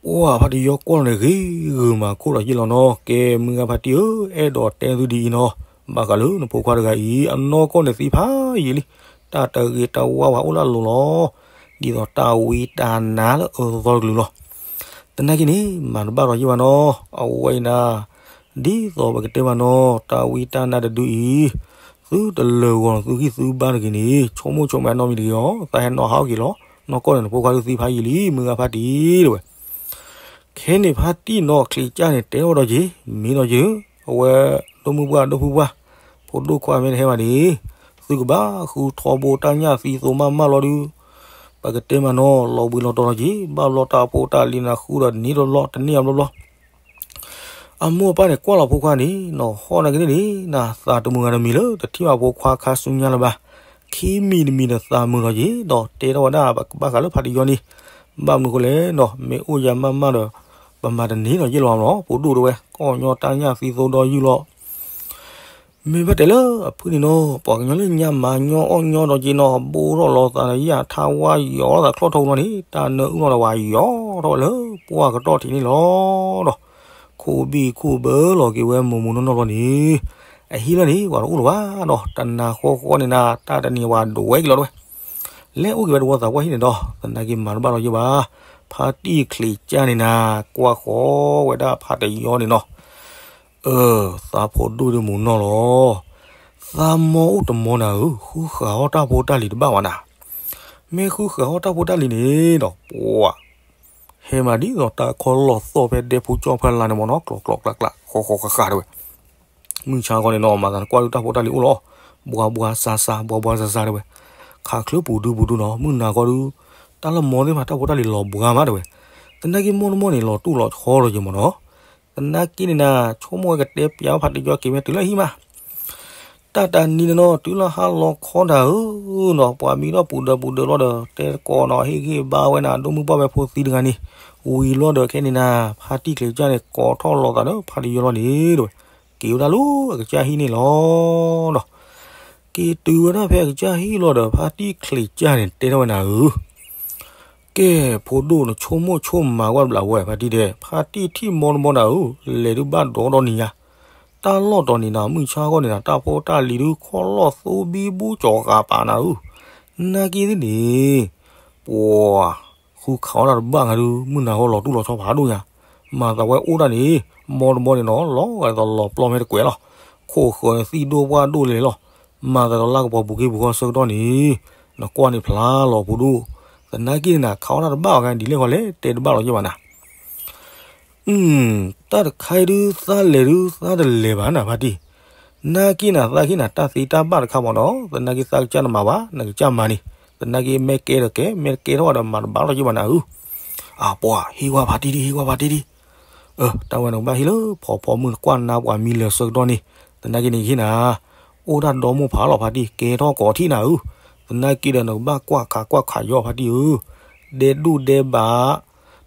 ပှၢ်ဖါတယီကွၢ်လီၤန့ၣ် ဂ့ၤဂ့ၤမၤခိၣ်ဒီးယ့ၢ်လီၤနီၤ, ကဲမုၢ်ဂၤဖါတံၢ်ဧၢ, အဲၣ်ဒိးတဲသုဒ်အံၤနီၤ, ဘၣ်ဃးလၢနဖိခွါတဂၤအံၤ အနီၢ်ကီၢ်န့ၣ်သံဖးယံာ်လံ, တၢ်တဂ့ၤတဝါဝဲအိၣ်လၢအလိၤလီၤ, ဒ်သိးတၢ်ဝံတၢ်နါလၢအၢသီတကလုာ်လီၤ. သနာ်က့န့ၣ် မၤတဘၣ်ဒီးယ့ၢ်ဘၣ်နီၤ, အဝဲအံၤနၤ, ဒ်သိးပကတဲဘၣ်နီၤ, တၢ်ဝံတၢ်နါတဒုအံၤ, သုတလၢာ်ဂီၤန့ၣ် သုဂံၢ်သုဘါတဂ့ၤန့ၣ် ဆိကမိၣ်ဆိကမးနီတမံၤတဂ့ၤအီၤ, သးဟဲနီၤဟးဂီၤက့ၤလီၤ, နီၢ်ကီၢ်န့ၣ် နဖိခွါဒုးသံဖးယံာ်လံ မုၢ်ဂၤဖါတံၢ်တဲဝဲ ခဲန့ၣ်ဖါတံၢ်နီၢ်ချံးကၢ်န့ၣ် တဲထီၣ်ဝဲဒီးက့ၤ, မ့ၢ်ဒီးက့ၤဧၢ, အဝဲဒိၣ်မုၢ်ပှၢ်ဒိၣ်ဖုပှၢ်, ဖိဒိၣ်ခွါမ့ၢ်တဟဲဘၣ်န့ၣ်, သုကဘၣ်ဃုထီဘိတၢ်ညၣ်သံသိမးမးလီၤဒုး, ပကတဲမးနီၤ လီၤဘှံးလီၤတီၤလီၤက့ၤ, ဘၣ်ဘျီတၢ်ဖိတၢ်လံၤနၤဃုဒီးတန့ၢ်တဘျီ တန့ၢ်အဘျီဘျီ အမိၢ်အပၢ်န့ၣ် ကွၢ်လီၤဖိခွါန့ၣ်နီၤ, ဟီၣ်နာ်က့န့ၣ်န့ၣ် နသးတမုာ်ဂၤတမံၤလၢ တထံၣ်ဘၣ်ဖိခွါခါဆူညါလၢၤဘၣ်, ခံမံၤတမံၤဒီးသးမုာ်လီၤက့ၤ, ဒီးတဲထီၣ်ဝဲဒၣ်ဘၣ်ဃးလၢဖါတယီန့ၣ်, ဘၣ်မနုၤဃိလဲၣ်နီၤ, မ့ၢ်အိၣ်ယၤမးမးဒီး ပမၤတန့ၢ်နီၤယ့ၢ်လီၤမးလီၤ, ဖိဒိၣ်တဲဝဲ ကီၢ်ညီတၢ်ညၣ်သံသိဒီယုၢ်လီၤ. မ့ၢ်ဘၣ်တဲလၢအဖုၣ်န့ၣ်နီၤ, ပှၤကညီလၢညါမၤညီအီၣ်ညီဒီးက့ၤနီၤ, ဘိထီၣ်လီၤသးဒီးယၣ်ထါဝါယီၤလီၤသးချီၣ်ထီလီၤန့ၣ်, တၢ်နၢအုၣ်လီၤဒီးပှၤယီၤထီၣ်ဝဲလၢပှၢ်ကတီၢ်ထံးန့ၣ်လီၤဒီး, ခိၣ်ဘံၣ်ခိၣ်ဘၢလီၤက့ၤဝဲမိၢ်မိၢ်နီၢ်နီၢ်လီၤန့ၣ်, အဟံၣ်လီၤန့ၣ် ပှၤတအိၣ်လၢၤဘၣ်ဒီး တနၤဃီဃီန့ၣ်နၤ တၢ်တနံၤပှၤဒိးဝဲက့ၤလီၤတဝဲ လဲၤအိၣ်က့ၤဝဲတဝီသးပှၢ်ဟံၣ်န့ၣ်ဒီး သနာ်က့မၤတဘၣ်လီၤယဲဘၣ်, ဖါတံၢ်ချံးကၢ်န့ၣ်နၤ ကွၢ်ဃီဝဲဒၣ်ဖါတယီန့ၣ်နီၤ, အၢ, သးဖိဒိၣ်ဒုးမူနီၢ်လီၤ, သးမီအိၣ်တမီနၤဧၢ, ဃုဃၣ်အီၣ်တၢ်ဖိတၢ်လံၤတဘၣ်ဘၣ်နၤ, မ့ၢ်ဃုဃၣ်အီၣ်တၢ်ဖိတၢ်လံၤန့ၣ်ဒီး ပှၤ ဟဲမၤဒ်သိးတၢ်ခီလီၢ်သီၣ်ဖဲဒဲဖိကၠီၣ်ဖဲလါန့ၣ်မ့ၢ်နီၤ, ကျီကျီကျကျ ဃီဃီဃဃတဝဲ မုၢ်ဆါခီန့ၣ်နီၤ မၤသးနကွၢ်ဒုတၢ်ဖိတၢ်လံၤအိၣ်လီၤ, ဘှါဘှါစါစါ ဘှါဘှါစါစါတဝဲ, ခးချၢပူၤဒုပူၤဒုနီၤ, မုၢ်နၤခီဒု တၢ်လၢမီသ့ၣ်တဖၣ်တၢ်ဖိတၢ်လံၤလီၤဘှါမးတဝဲ, သနာ်က့မိၢ်တမီၢ်န့ၣ် လီၤတူၢ်လီၤဆီလီၤယဲမ့ၢ်နီၤ, သနာ်က့န့ၣ်နၤ ဆိကမိၣ်ဝဲကတဲပျးဖါတယီက့ၤဝဲတုၤလၢဟံၣ်မး တၢ်တနံၤန့ၣ်နီၤ တုၤလၢဟါလီၤခီတၢ်ဧၢနီၤ, ပှၤမံထီၣ်ပူၤဒၢးပူၤဒၢးလီၤဒီး တဲတကိးနီၤ ဟ့ၣ်ဂံၢ်ဘါဝဲနၤ ဒိၣ်မုၢ်ပှၢ်ဝဲဖိသံတဂၤန့ၣ်, ဝံၤလီၤဒီးခဲန့ၣ်နၤ ဖါတံၢ်ချံးကၢ်န့ၣ် ကိးထီၣ်လီၤသးဒီးဖါတယီလီၤန့ၣ်တဝဲ, က့ၤဝဲဒၣ်လၢအကစၢ်ဟံၣ်န့ၣ်လီၤဒီး က့ၤတုၤဝဲဒၣ်ဖဲအကစၢ်ဟံၣ်လီၤဒီး ဖါတံၢ်ချံးကၢ်န့ၣ် တဲထီၣ်ဝဲနၤဧၢ ကဲ, ဖိဒိၣ်နဆိကမိၣ်ဆိကမးကွၢ်ဘျးဝဲ ဖါတံၢ်ဒဲး, ဖါတံၢ်ထံၣ်မိၢ်တမီၢ်နၤဧၢ, လဲၤဒုးဘၣ်ဒိဒီနံၤညါ, တၢ်လီၢ်တီၤန့ၣ်နၤ မုၢ်ဆါခီန့ၣ်နၤ တၢ်ဖိတၢ်လံၤဒုးခီလီၢ်သူဘံဘူကၠီၤဃာ်ပာ်နၤဧၢ, နာ်က့သ့ၣ်န့ၣ်, ပှၤ, ဃုခးအီၣ်တၢ်တဘၣ်ဂၤဒုး မုၢ်နၤခီလီၤတူၢ်လီၤဆီဖးဒိၣ်ညါ, မၤသးဝဲအိၣ်ဒၣ်န့ၣ်, မိၢ်တမီၢ်န့ၣ်နီၤ လီၤဂာ်ဒ်သိးလီၤပျီၢ်မ့ၢ်တကွဲးလီၤ, ခိၣ်ဃၢၤန့ၣ်သံၣ်ဒိၣ်ပှၢ်ဒိၣ်လဲၣ်လီၤ, မၤသးဒီးလၢကပီၤပူၤက့ပူၤဃီဆၢကတီၢ်န့ၣ်, နကွၢ်န့ၣ်ဖျါလီၤဖိဒိၣ်, သနာ်က့န့ၣ်နၤ ခးအီၣ်တၢ်တဘၣ်အီၤဂၤဒ်လဲၣ်ဃီလဲၣ် တဲတဘၣ်လီၤယဲၢ်ဘၣ်နၤ အုမ်, တၢ်တခါအံၤဒုး သးလဲၤဒုး သးတလဲၤဘၣ်နၤဖါတံၢ်, နာ်က့နၤ သးက့နၤ တၢ်သ့တၢ်ဘၣ်တခါမ့ၢ်နီၤ သနာ်က့သးကစၢ်တမၤဘၣ် နကစၢ်မၤန့ၣ်, သနာ်က့မ့ၢ်ကဲဒီးကဲ မ့ၢ်တကဲထီၣ်ဘၣ်ဒီးမၤတဘၣ်လီၤယဲၢ်ဘၣ်နၤဧၢ, အပှၤ ဟ့ၣ်ဝဲဖါတံၢ်ဒံး ဟ့ၣ်ဝဲဖါတံၢ်ဒံး အၢ တၢ်ဝဲနကဘၣ်ဟ့ၣ်လၢဖီဖီမုၢ်နကွၢ်နါပှၤမံလၢာ်ဆၢကတီၢ်န့ၣ်, သနာ်က့န့ၣ်ယဟ့ၣ်နၤ, အိၣ်တၢ်ဒီမိၢ်ဖးလီၤဖါတံၢ် ကဲထီၣ်ကိးထံၣ်နၤဧၢ, သနာ်က့ဒီးနကဘၣ်ကွၢ်ခးကွၢ်ခးယီၤဖါတံၢ်ဧၢ, ဒဲဒူၣ်ဒဲဘး,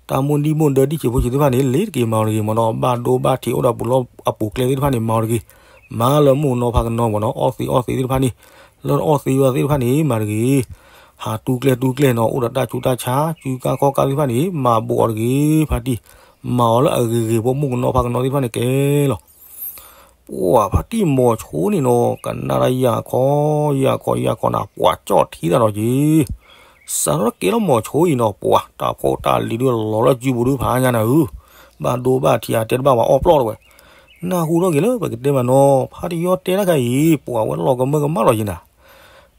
တၢ်မိၢ်ဒံၣ်မိၢ်ဒၢဒံၣ်ဆံးဖိဆံးသ့ၣ်တဖၣ်န့ၣ် လ့ၤတက့ၤမၤအီၤတဂ့ၤမ့ၢ်နီၤ, ဘၣ်ဒိဘၣ်ထံးအိၣ်ဒီးပူၤလီၢ်အပူၤကျဲသ့ၣ်တဖၣ်န့ၣ် မၤအီၤတဂ့ၤ, မၤလၢမုၢ်ကနီၤဖးကနီၤမ့ၢ်နီၤ, အီၣ်သ့အီၣ်သ့သ့ၣ်တဖၣ်န့ၣ်, လၢအီၣ်သ့ဝဲသ့ၣ်တဖၣ်န့ၣ် မၤတဂ့ၤ ဟးတူၢ်ကျဲတူၢ်ကျဲနီၤ အိၣ်ဒီးတၢ်ဆူးတၢ်ဆါ စုကါခီၣ်ကါသ့ၣ်တဖၣ်န့ၣ် မၤဘူးအီၤတဂ့ၤ ဖါတံၢ်, မၤအီၤလၢအဂ့ၤဂ့ၤဖိ မုၢ်ကနီၤဖးကနီၤသ့ၣ်တဖၣ်န့ၣ်ကဲလီၤ. ပှၤဖါတံၢ်မိၤဆိန့ၣ်နီၤ ကနၣ်တၢ်ယၢ်ခီ ယၢ်ခီ ယၢ်ခီနၤ ပှၤကၠီၣ်ထံတၢ်ဒီးက့ၤ စးထီၣ်ကဲထီၣ်မိၤဆိအံၤနီၤ ပှၤတၢ်ဖိတၢ်လံၤဒုးလီၤလၢစုပူၤဒုးဖးညါနၤဧၢ, ဘၣ်ဒိဘၣ်ထံးအတဲတဘၣ်ပှၤအီၣ်ပျီၢ်တဝဲ, နၢ်ဟူထီၣ်က့ၤလၢပကတဲမးနီၤ ဖါတယီတဲတၢ်ခါအံၤ ပှၤဝဲလီၤကမၢကမၣ်လီၤယံၤနၤ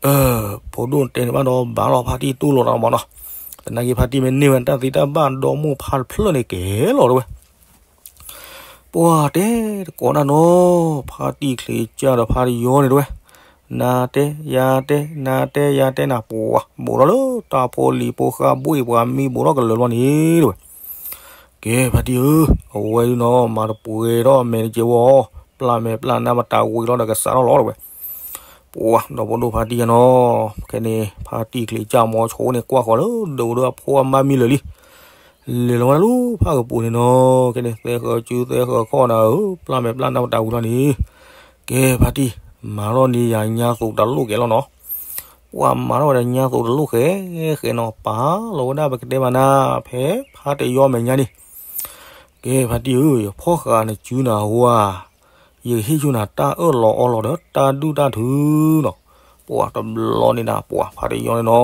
အၢ, ဖိဒိၣ်တဲန့ၣ်ဘၣ်ဒီး ဘၣ်လီၤဖါတံၢ်တူၢ်လိာ်တၢ်မ့ၢ်နီၤ, သနာ်က့ဖါတံၢ်မ့ၢ်န့ၢ်ဝဲတၢ်သ့တၢ်ဘၣ်ဒီမိၢ်ဖါတဖျၢၣ်န့ၣ်ကဲလီၤတဝဲ, ပှၤတဲတကိးတၢ်နီၤ, ဖါတံၢ်ချံးကၢ်ဒီးဖါတယီန့ၣ်တဝဲ, နၤတဲ ယၤတဲ နၤတဲ ယၤတဲနၤ ပှၤဘူးထီၣ်လၢတၢ်ဖိလံၤဖိဃါဘှ့ၣ်ပှၤမံဘူးထီၣ်ကလၢာ်လီၤန့ၣ်တဝဲ ကဲဖါတံၢ်ဧၢ, အဝဲဒုနီၤ မၤတပှဲၤထီၣ်အမဲာ်တစဲးဝီၤ, ပျၢ်မဲာ်ပျၢ်နါမတၤဝံၤလီၤဒီးကစးထီၣ်လီၤတဝဲ, ပှၤဒီးဖိဒိၣ်ဖါတံၢ်ယါနီၤ, ခဲန့ၣ် ဖါတံၢ်ချံးကၢ်မိၤဆိန့ၣ် ကွၢ်ဃီၤလၢဒိးဒိးအဖိအမါမံလၢာ်လံ, လဲၤလီၤဝဲဒၣ်လၢဖါကပူၤန့ၣ်နီၤ, ခဲန့ၣ် သဲဃၢၤစုသဲဃၢၤခီၣ်နၤဧၢ, ပျၢ်မဲာ်ပျၢ်နါမတၤဝံၤလီၤန့ၣ်, ကဲဖါတံၢ်, မၤထီၣ်န့ၢ်ယၤညါသိးတလိၣ်ကဲလီၤနီၤ ပှၤမၤထီၣ်ဝဲဒၣ်ညါသိးတလိၣ်ဃဲဃဲနီၤ, ပာ်လီၤဝဲဒၣ်ပကတဲဘၣ်နၤ, ဖဲဖါတယီမဲာ်ညါန့ၣ်, ကဲဖါတံၢ်ဧၢ, ယဖီၣ်ဃာ်နစုနၤဝါ, ယကဟ့ၣ်ဆူၣ်နၤတၢ်အၢၣ်လီၤအီလီၤဒီးတၢ်ဒုၣ်တၢ်ထုနီၤ, ပှၤတဘျီန့ၣ်နၤ ပှၤဖါတယီန့ၣ်နီၤ,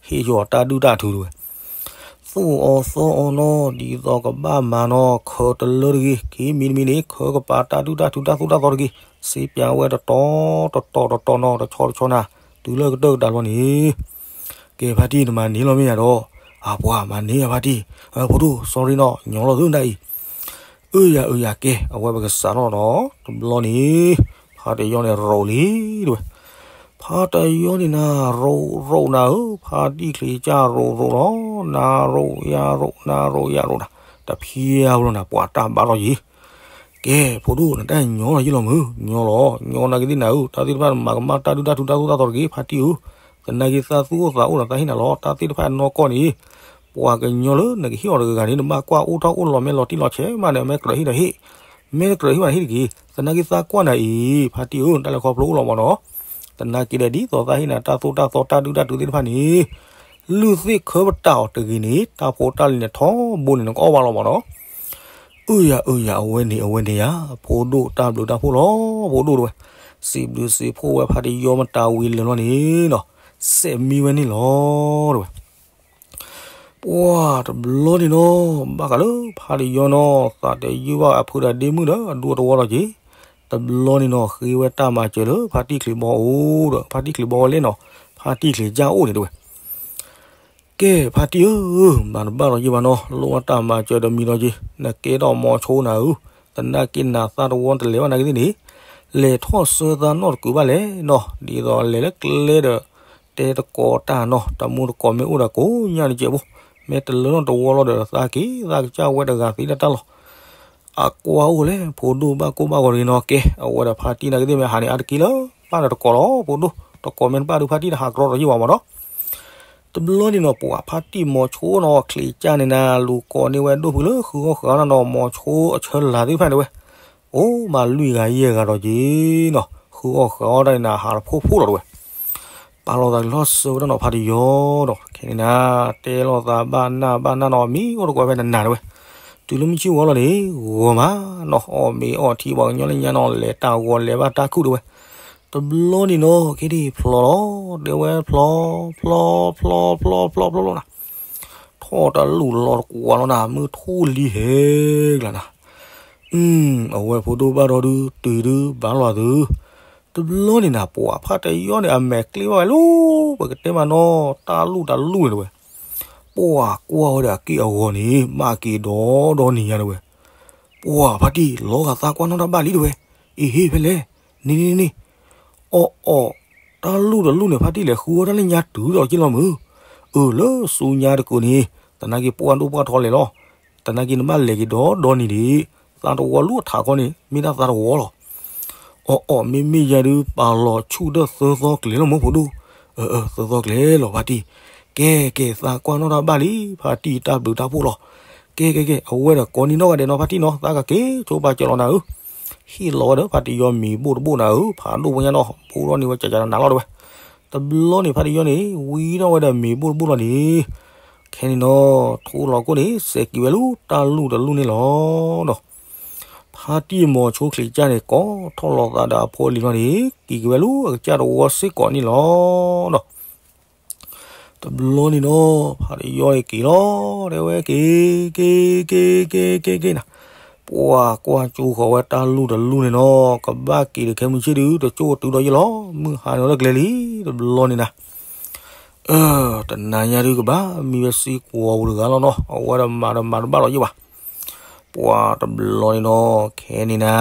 ဟ့ၣ်ဆူၣ်အီၤတၢ်ဒုၣ်တၢ်ထုတဝဲ သူၣ်အီၣ်သီအီၣ်နီၤ, ဒ်သိးကဘၣ်မၤနီၤ, ခၢတလၢတဂ့ၤ, ခံမံၤတမံၤန့ၣ် ခၢကပၤတၢ်ဒုၣ်တၢ်ထုတၢ်သိၣ်တၢ်သီတဂ့ၤ, စ့ပၠးဝဲတတီၤတတီၤတတီၤနီၤ, တဆီတဆီနၤ, တုၤလၢကတၢၢ်ကတၢၢ်လီၤန့ၣ်, ကဲဖါတံၢ်နမၤန့ၢ်လီၤမ့ၢ်ယၤဒီး, အပှၤမၤန့ၢ်ယၤဖါတံၢ်, အဖိဒိၣ် sorry နီၤ, ညီလီၤသုနတၢ်အံၤ အၢယၤအၢယၤကဲ, အဝဲပကစးထီၣ်နီၤ, တဘျီန့ၣ်, ဖါတယီန့ၣ်ရိးလံတဝဲ, ဖါတယီန့ၣ်နၤရိးရိးနၤဧၢ, ဖါတံၢ်ချံးကၢ်ရိးရိးလီၤ, နၤရိးယၤရိး နၤရိးယၤရိးနၤ, တဖျါဝဲလီၤနၤ, ပှၤတၢ်ဘၣ်လီၤယံၤ ကဲ, ဖိဒိၣ်နတၢ်ညီလီၤယံၤလီၤမုၢ်, ညီလီၤ, ညီနၤကသ့ၣ်နၤဧၢ, တၢ်သ့ၣ်တဖၣ်မၤကမၣ်တၢ်ဒုၣ်တၢ်ထုတၢ်သိၣ်တၢ်သီတဂ့ၤ, ဖါတံၢ်ဧၢ, သနာ်က့သးသူၣ်အိၣ်သးအိၣ်ဒီးသးဟ့ၣ်နၤလီၤ, တၢ်သ့ၣ်တဖၣ်နီၢ်ကီၢ်န့ၣ်, ပှၤကညီလၢနကဟ့ၣ်အီၤတဂၤဂၤန့ၣ် နဘၣ်ကွၢ်အိၣ်ထီၣ်အိၣ်လီၤမ့ၢ်လီၤတံၢ်လီၤဆဲးမးန့ၣ် အမ့ၢ်ကြၢးဟ့ၣ်ဒီးဟ့ၣ်, မ့ၢ်တကြၢးဟ့ၣ်ဘၣ်ဟ့ၣ်တက့ၢ်, သနာ်က့သးကွၢ်နၤအံၤ ဖါတံၢ်ဧၢ, တၢ်လဲၤခီဖျိအိၣ်လီၤမၢ်နီၤ. သနာ်က့ဒီးဒ်သိးသးဟ့ၣ်နၤတၢ်သိၣ်တၢ်သီတၢ်ဒုၣ်တၢ်တုၤသ့ၣ်တဖၣ်န့ၣ် လုၢ်သ့ၣ်ခၢပတာ်အီၤတဂ့ၤန့ၣ် တၢ်ဖိတၢ်လံၤန့ၣ်ထီဘိန့ၣ် နကအီၣ်ဘၣ်လီၤမၢ်နီၤ. အၢယၤအၢယၤ အဝဲန့ၣ်အဝဲန့ၣ်ယၤ ဖိဒိၣ်တၢ်ဘျုးတၢ်ဖှိၣ်လီၤ ဖိဒိၣ်တဲဝဲ. စံးဘျုးစံးဖှိၣ်ဝဲဖါတံၢ်ယီမတၤဝံၤလၢာ်လီၤန့ၣ်နီၤ, စဲးမံဝဲန့ၣ်လီၤတဲဝဲ. ပှၢ်တဘျီန့ၣ်နီၤ ဘၣ်ဃးလၢဖါတံၢ်ယီနီၤ သးတယုၢ်ဘၣ်အဖုဒီးဒ့မုၣ်ဒီးအဒူအတဝီလီၤက့ၤ. တဘျီန့ၣ်နီၤ ဃ့ဝဲတၢ်မၤစၢၤလၢဖါတံၢ်ချံးဘီအိၣ်ဒီး ဖါတံၢ်ချံးဘီဝဲလဲၣ်နီၤ, ဖါတံၢ်ချံးကၢ်အိၣ်န့ၣ်တဲဝဲ. ကဲဖါတံၢ်ဧၢ, မၤတဘၣ်လီၤယံၤဘၣ်နီၤ, လိၣ်ဘၣ်တၢ်မၤစၢၤဒီးမံၤလီၤက့ၤ, နကဲထီၣ်မိၤဆိနၤဧၢ, သနာ်က့နၤသးတဝီတလဲၤဘၣ်နာ်က့သ့ၣ်န့ၣ်, လဲၤထီၣ်ဆၢသးနီၢ်တကုာ်ဘၣ်လဲၣ်နီၤ, ဒ်သိးလဲၤလၢကျဲဒီး တဲတကိးတၢ်နီၤ, တမူတကိးမ့ၢ်အိၣ်ဒီးကိးညါတကဲးဖိ, မ့ၢ်တလၢနီတဝီလီၤဒီးသးက့ၤ သးကစၢ်ဝဲတဂၤသ့တၢ်လီၤ. အကွၢ်အိၣ်လဲၣ် ဖိဒိၣ်ဘၣ်ကိၢ်ဘၣ်ဂီၤတဂ့ၤနီၤ, ကဲ အဝဲဒီးဖါတံၢ်နာ်က့သ့ၣ်မ့ၢ်ဟးန့ၣ်အါတက့ၢ်လၢ ဘၣ်ဒီးတကိးလီၤ ဖိဒိၣ်, တကိးမ့ၢ်တဘၣ်ဒုးဖါတံၢ်တဟးကရီတယံာ်ဘၣ်မၢ်နီၤ. တဘျီန့ၣ်နီၤ ပှၤဖါတံၢ်မိၤဆိနီၤ ချံးကၢ်န့ၣ်နၤ လူၤကိးန့ၢ်ဝဲဒိၣ်ဖုလၢဃုအီၣ်ဃုအီနီၤ မိၤဆိအဆၢလၤသ့ၣ်တဖၣ်တဲဝဲ, အိၣ်မးလွံၢ်ဂၤယဲၢ်ဂၤဒီးက့ၤနီၤ, ဃုအီၣ်ဃုအီတၢ်န့ၣ်နၤ ဟးတဖှိၣ်ဖှိၣ်လီၤတဲဝဲ. ပာ်လီၤသးလီၤစၢၤဝဲဒၣ်နီၤ ဖါတံၢ်ယီဒီး ခဲန့ၣ်နၤ တဲလိာ်သးဘၣ်နၢ်ဘၣ်နၢ်နီၤ မံအိၣ်တကိးဖဲနနၤတဲဝဲ, တုၤလၢမုၢ်ဆ့ၣ်ဝီလီၤန့ၣ် ဂီၤမးနီၤ အီၣ်မ့ၤအီၣ်ထံပှၤကညီလၢညါနီၤ လဲၤတၢ်ဂီၤလဲၤဘၣ်တၢ်ခုၣ်တဲဝဲ. တဘျီန့ၣ်နီၤ ခဲဒံၣ်ဖျီလီၤ တဲဝဲဖျီ ဖျီ ဖျီ ဖျီ ဖျီ ဖျီ ဖျီ ဖျီ ထီၣ်တလူၢ်လီၤတကွၢ်လီၤနၤ မုၢ်ထူၣ်လံဟဲကျါနၤ, အဝဲဖိဒိၣ်ဘၣ်ဒီဒု တုၤဒု ဘၣ်လီၤသု, တဘျီန့ၣ်နၤ ပှၤဖါတံၢ်ယီန့ၣ် အမဲာ်ကျ့ဘၣ်ဝဲလီၤ ပကတဲမးနီၤ တၢ်လူၢ်တလူၢ်န့ၣ်တဲဝဲ, ပှၤကွၢ်ဝဲဒီးအက့ၢ်အဂီၤန့ၣ် ဘၣ်က့ၤဒီဒီနံၤညါတဲဝဲ, ပှၤဖါတံၢ် လီၤဂာ်သးကွၢ်နီၣ်တၢ်ဘၣ်လံတဲဝဲ, အ့ဟ့ၣ်ဖဲလဲၣ်, န့ၣ်န့ၣ်န့ၣ် အီၣ်အီၣ် တၢ်လူၢ်တလူၢ်န့ၣ် ဖါတံၢ်လဲၤဃုအီၣ်တၢ်လၢညါတုၤဒီးက့ၢ်လီၤမုၢ်, အၢလၢဆူညါတကုာ်န့ၣ် သနာ်က့ပှၢ်ဒိၣ်ပှၢ်ထီလဲၤလီၤ, သနာ်က့နဘၣ်လဲၤက့ၤဒီဒီနံၤဒံး, သးတဝီလူၢ်အထးခီန့ၣ် မ့ၢ်ဒၣ်သးတဝီလီၤ. အီၣ်အီၣ်မ့မ့ၢ်ယၤဒု ပာ်လီၤဆူၣ်ဒီးသၢသီကျဲၤလီၤမုၢ်ဖိဒိၣ်, အၢ သၢသီကျဲၤလီၤဖါတံၢ်, ကဲကဲ သးကွၢ်နီၣ်တၢ်ဘၣ်လံ ဖါတံၢ်တၢ်ဘျုးတၢ်ဖှိၣ်လီၤ, ကဲကဲကဲ အဝဲဒီးကိးနံၤနီၣ်ဂၤဒဲးနီၤ ဖါတံၢ်နီၤ သးကက့ၤဆိပာ်စၢၤလီၤနၤဧၢ ဟ့ၣ်လီၤဝဲဒီးဖါတံၢ်ယီမ့ၤဘိၣ်တဘိၣ်နၤဧၢ, ဖးဒိၣ်ဖိညါနီၤ ဘိၣ်ထီၣ်န့ၢ်ဝဲကကနးလီၤတဲဝဲ. တဘျီန့ၣ် ဖါတံၢ်ယီန့ၣ် ဝံထီၣ်ဝဲဒီးမ့ၤဘိၣ်တဘိၣ်လီၤန့ၣ်, ခဲန့ၣ်နီၤ ထိလီၤကိၣ်န့ၣ် စဲးက့ၤဝဲလၢတၢ်လူၢ်တလူၢ်န့ၣ်လီၤနီၤ. ဖါတံၢ်မိၤဆိချံးကၢ်န့ၣ် ကိးထီၣ်လီၤသးဒီးအဖိအလံၤလီၤန့ၣ် က့ၤက့ၤဝဲလၢအကစၢ်တဝီစ့ၢ်ကီးန့ၣ်လီၤနီၤ. တဘျီန့ၣ်နီၤ ဖါတံၢ်ယီန့ၣ်က့ၤလီၤ တဲဝဲက့ၤ က့ၤ က့ၤ က့ၤ က့ၤ က့ၤ နၤ, ပှၤကွၢ်ကၠိဃီၤဝဲတၢ်လူၢ်တလူၢ်န့ၣ်နီၤ ကဘၣ်က့ၤတခဲမုၢ်ဆ့ၣ်ဒု တကၠိၣ်တုၤဒီးယ့ၢ်လီၤ မုၢ်ဟါန့ၣ်လီၤလၢကျဲလံ တဘျီန့ၣ်နၤ တနၤညါဒု ကဘၣ်မံဝဲစ့ၢ်ကီးပူၤတဂၤလီၤနီၤ အဝဲဒီးမၤဒီးမၤတဘၣ်လီၤယ့ၢ်ဘၣ်. ပှၤတဘျီန့ၣ်နီၤ ခဲန့ၣ်နၤ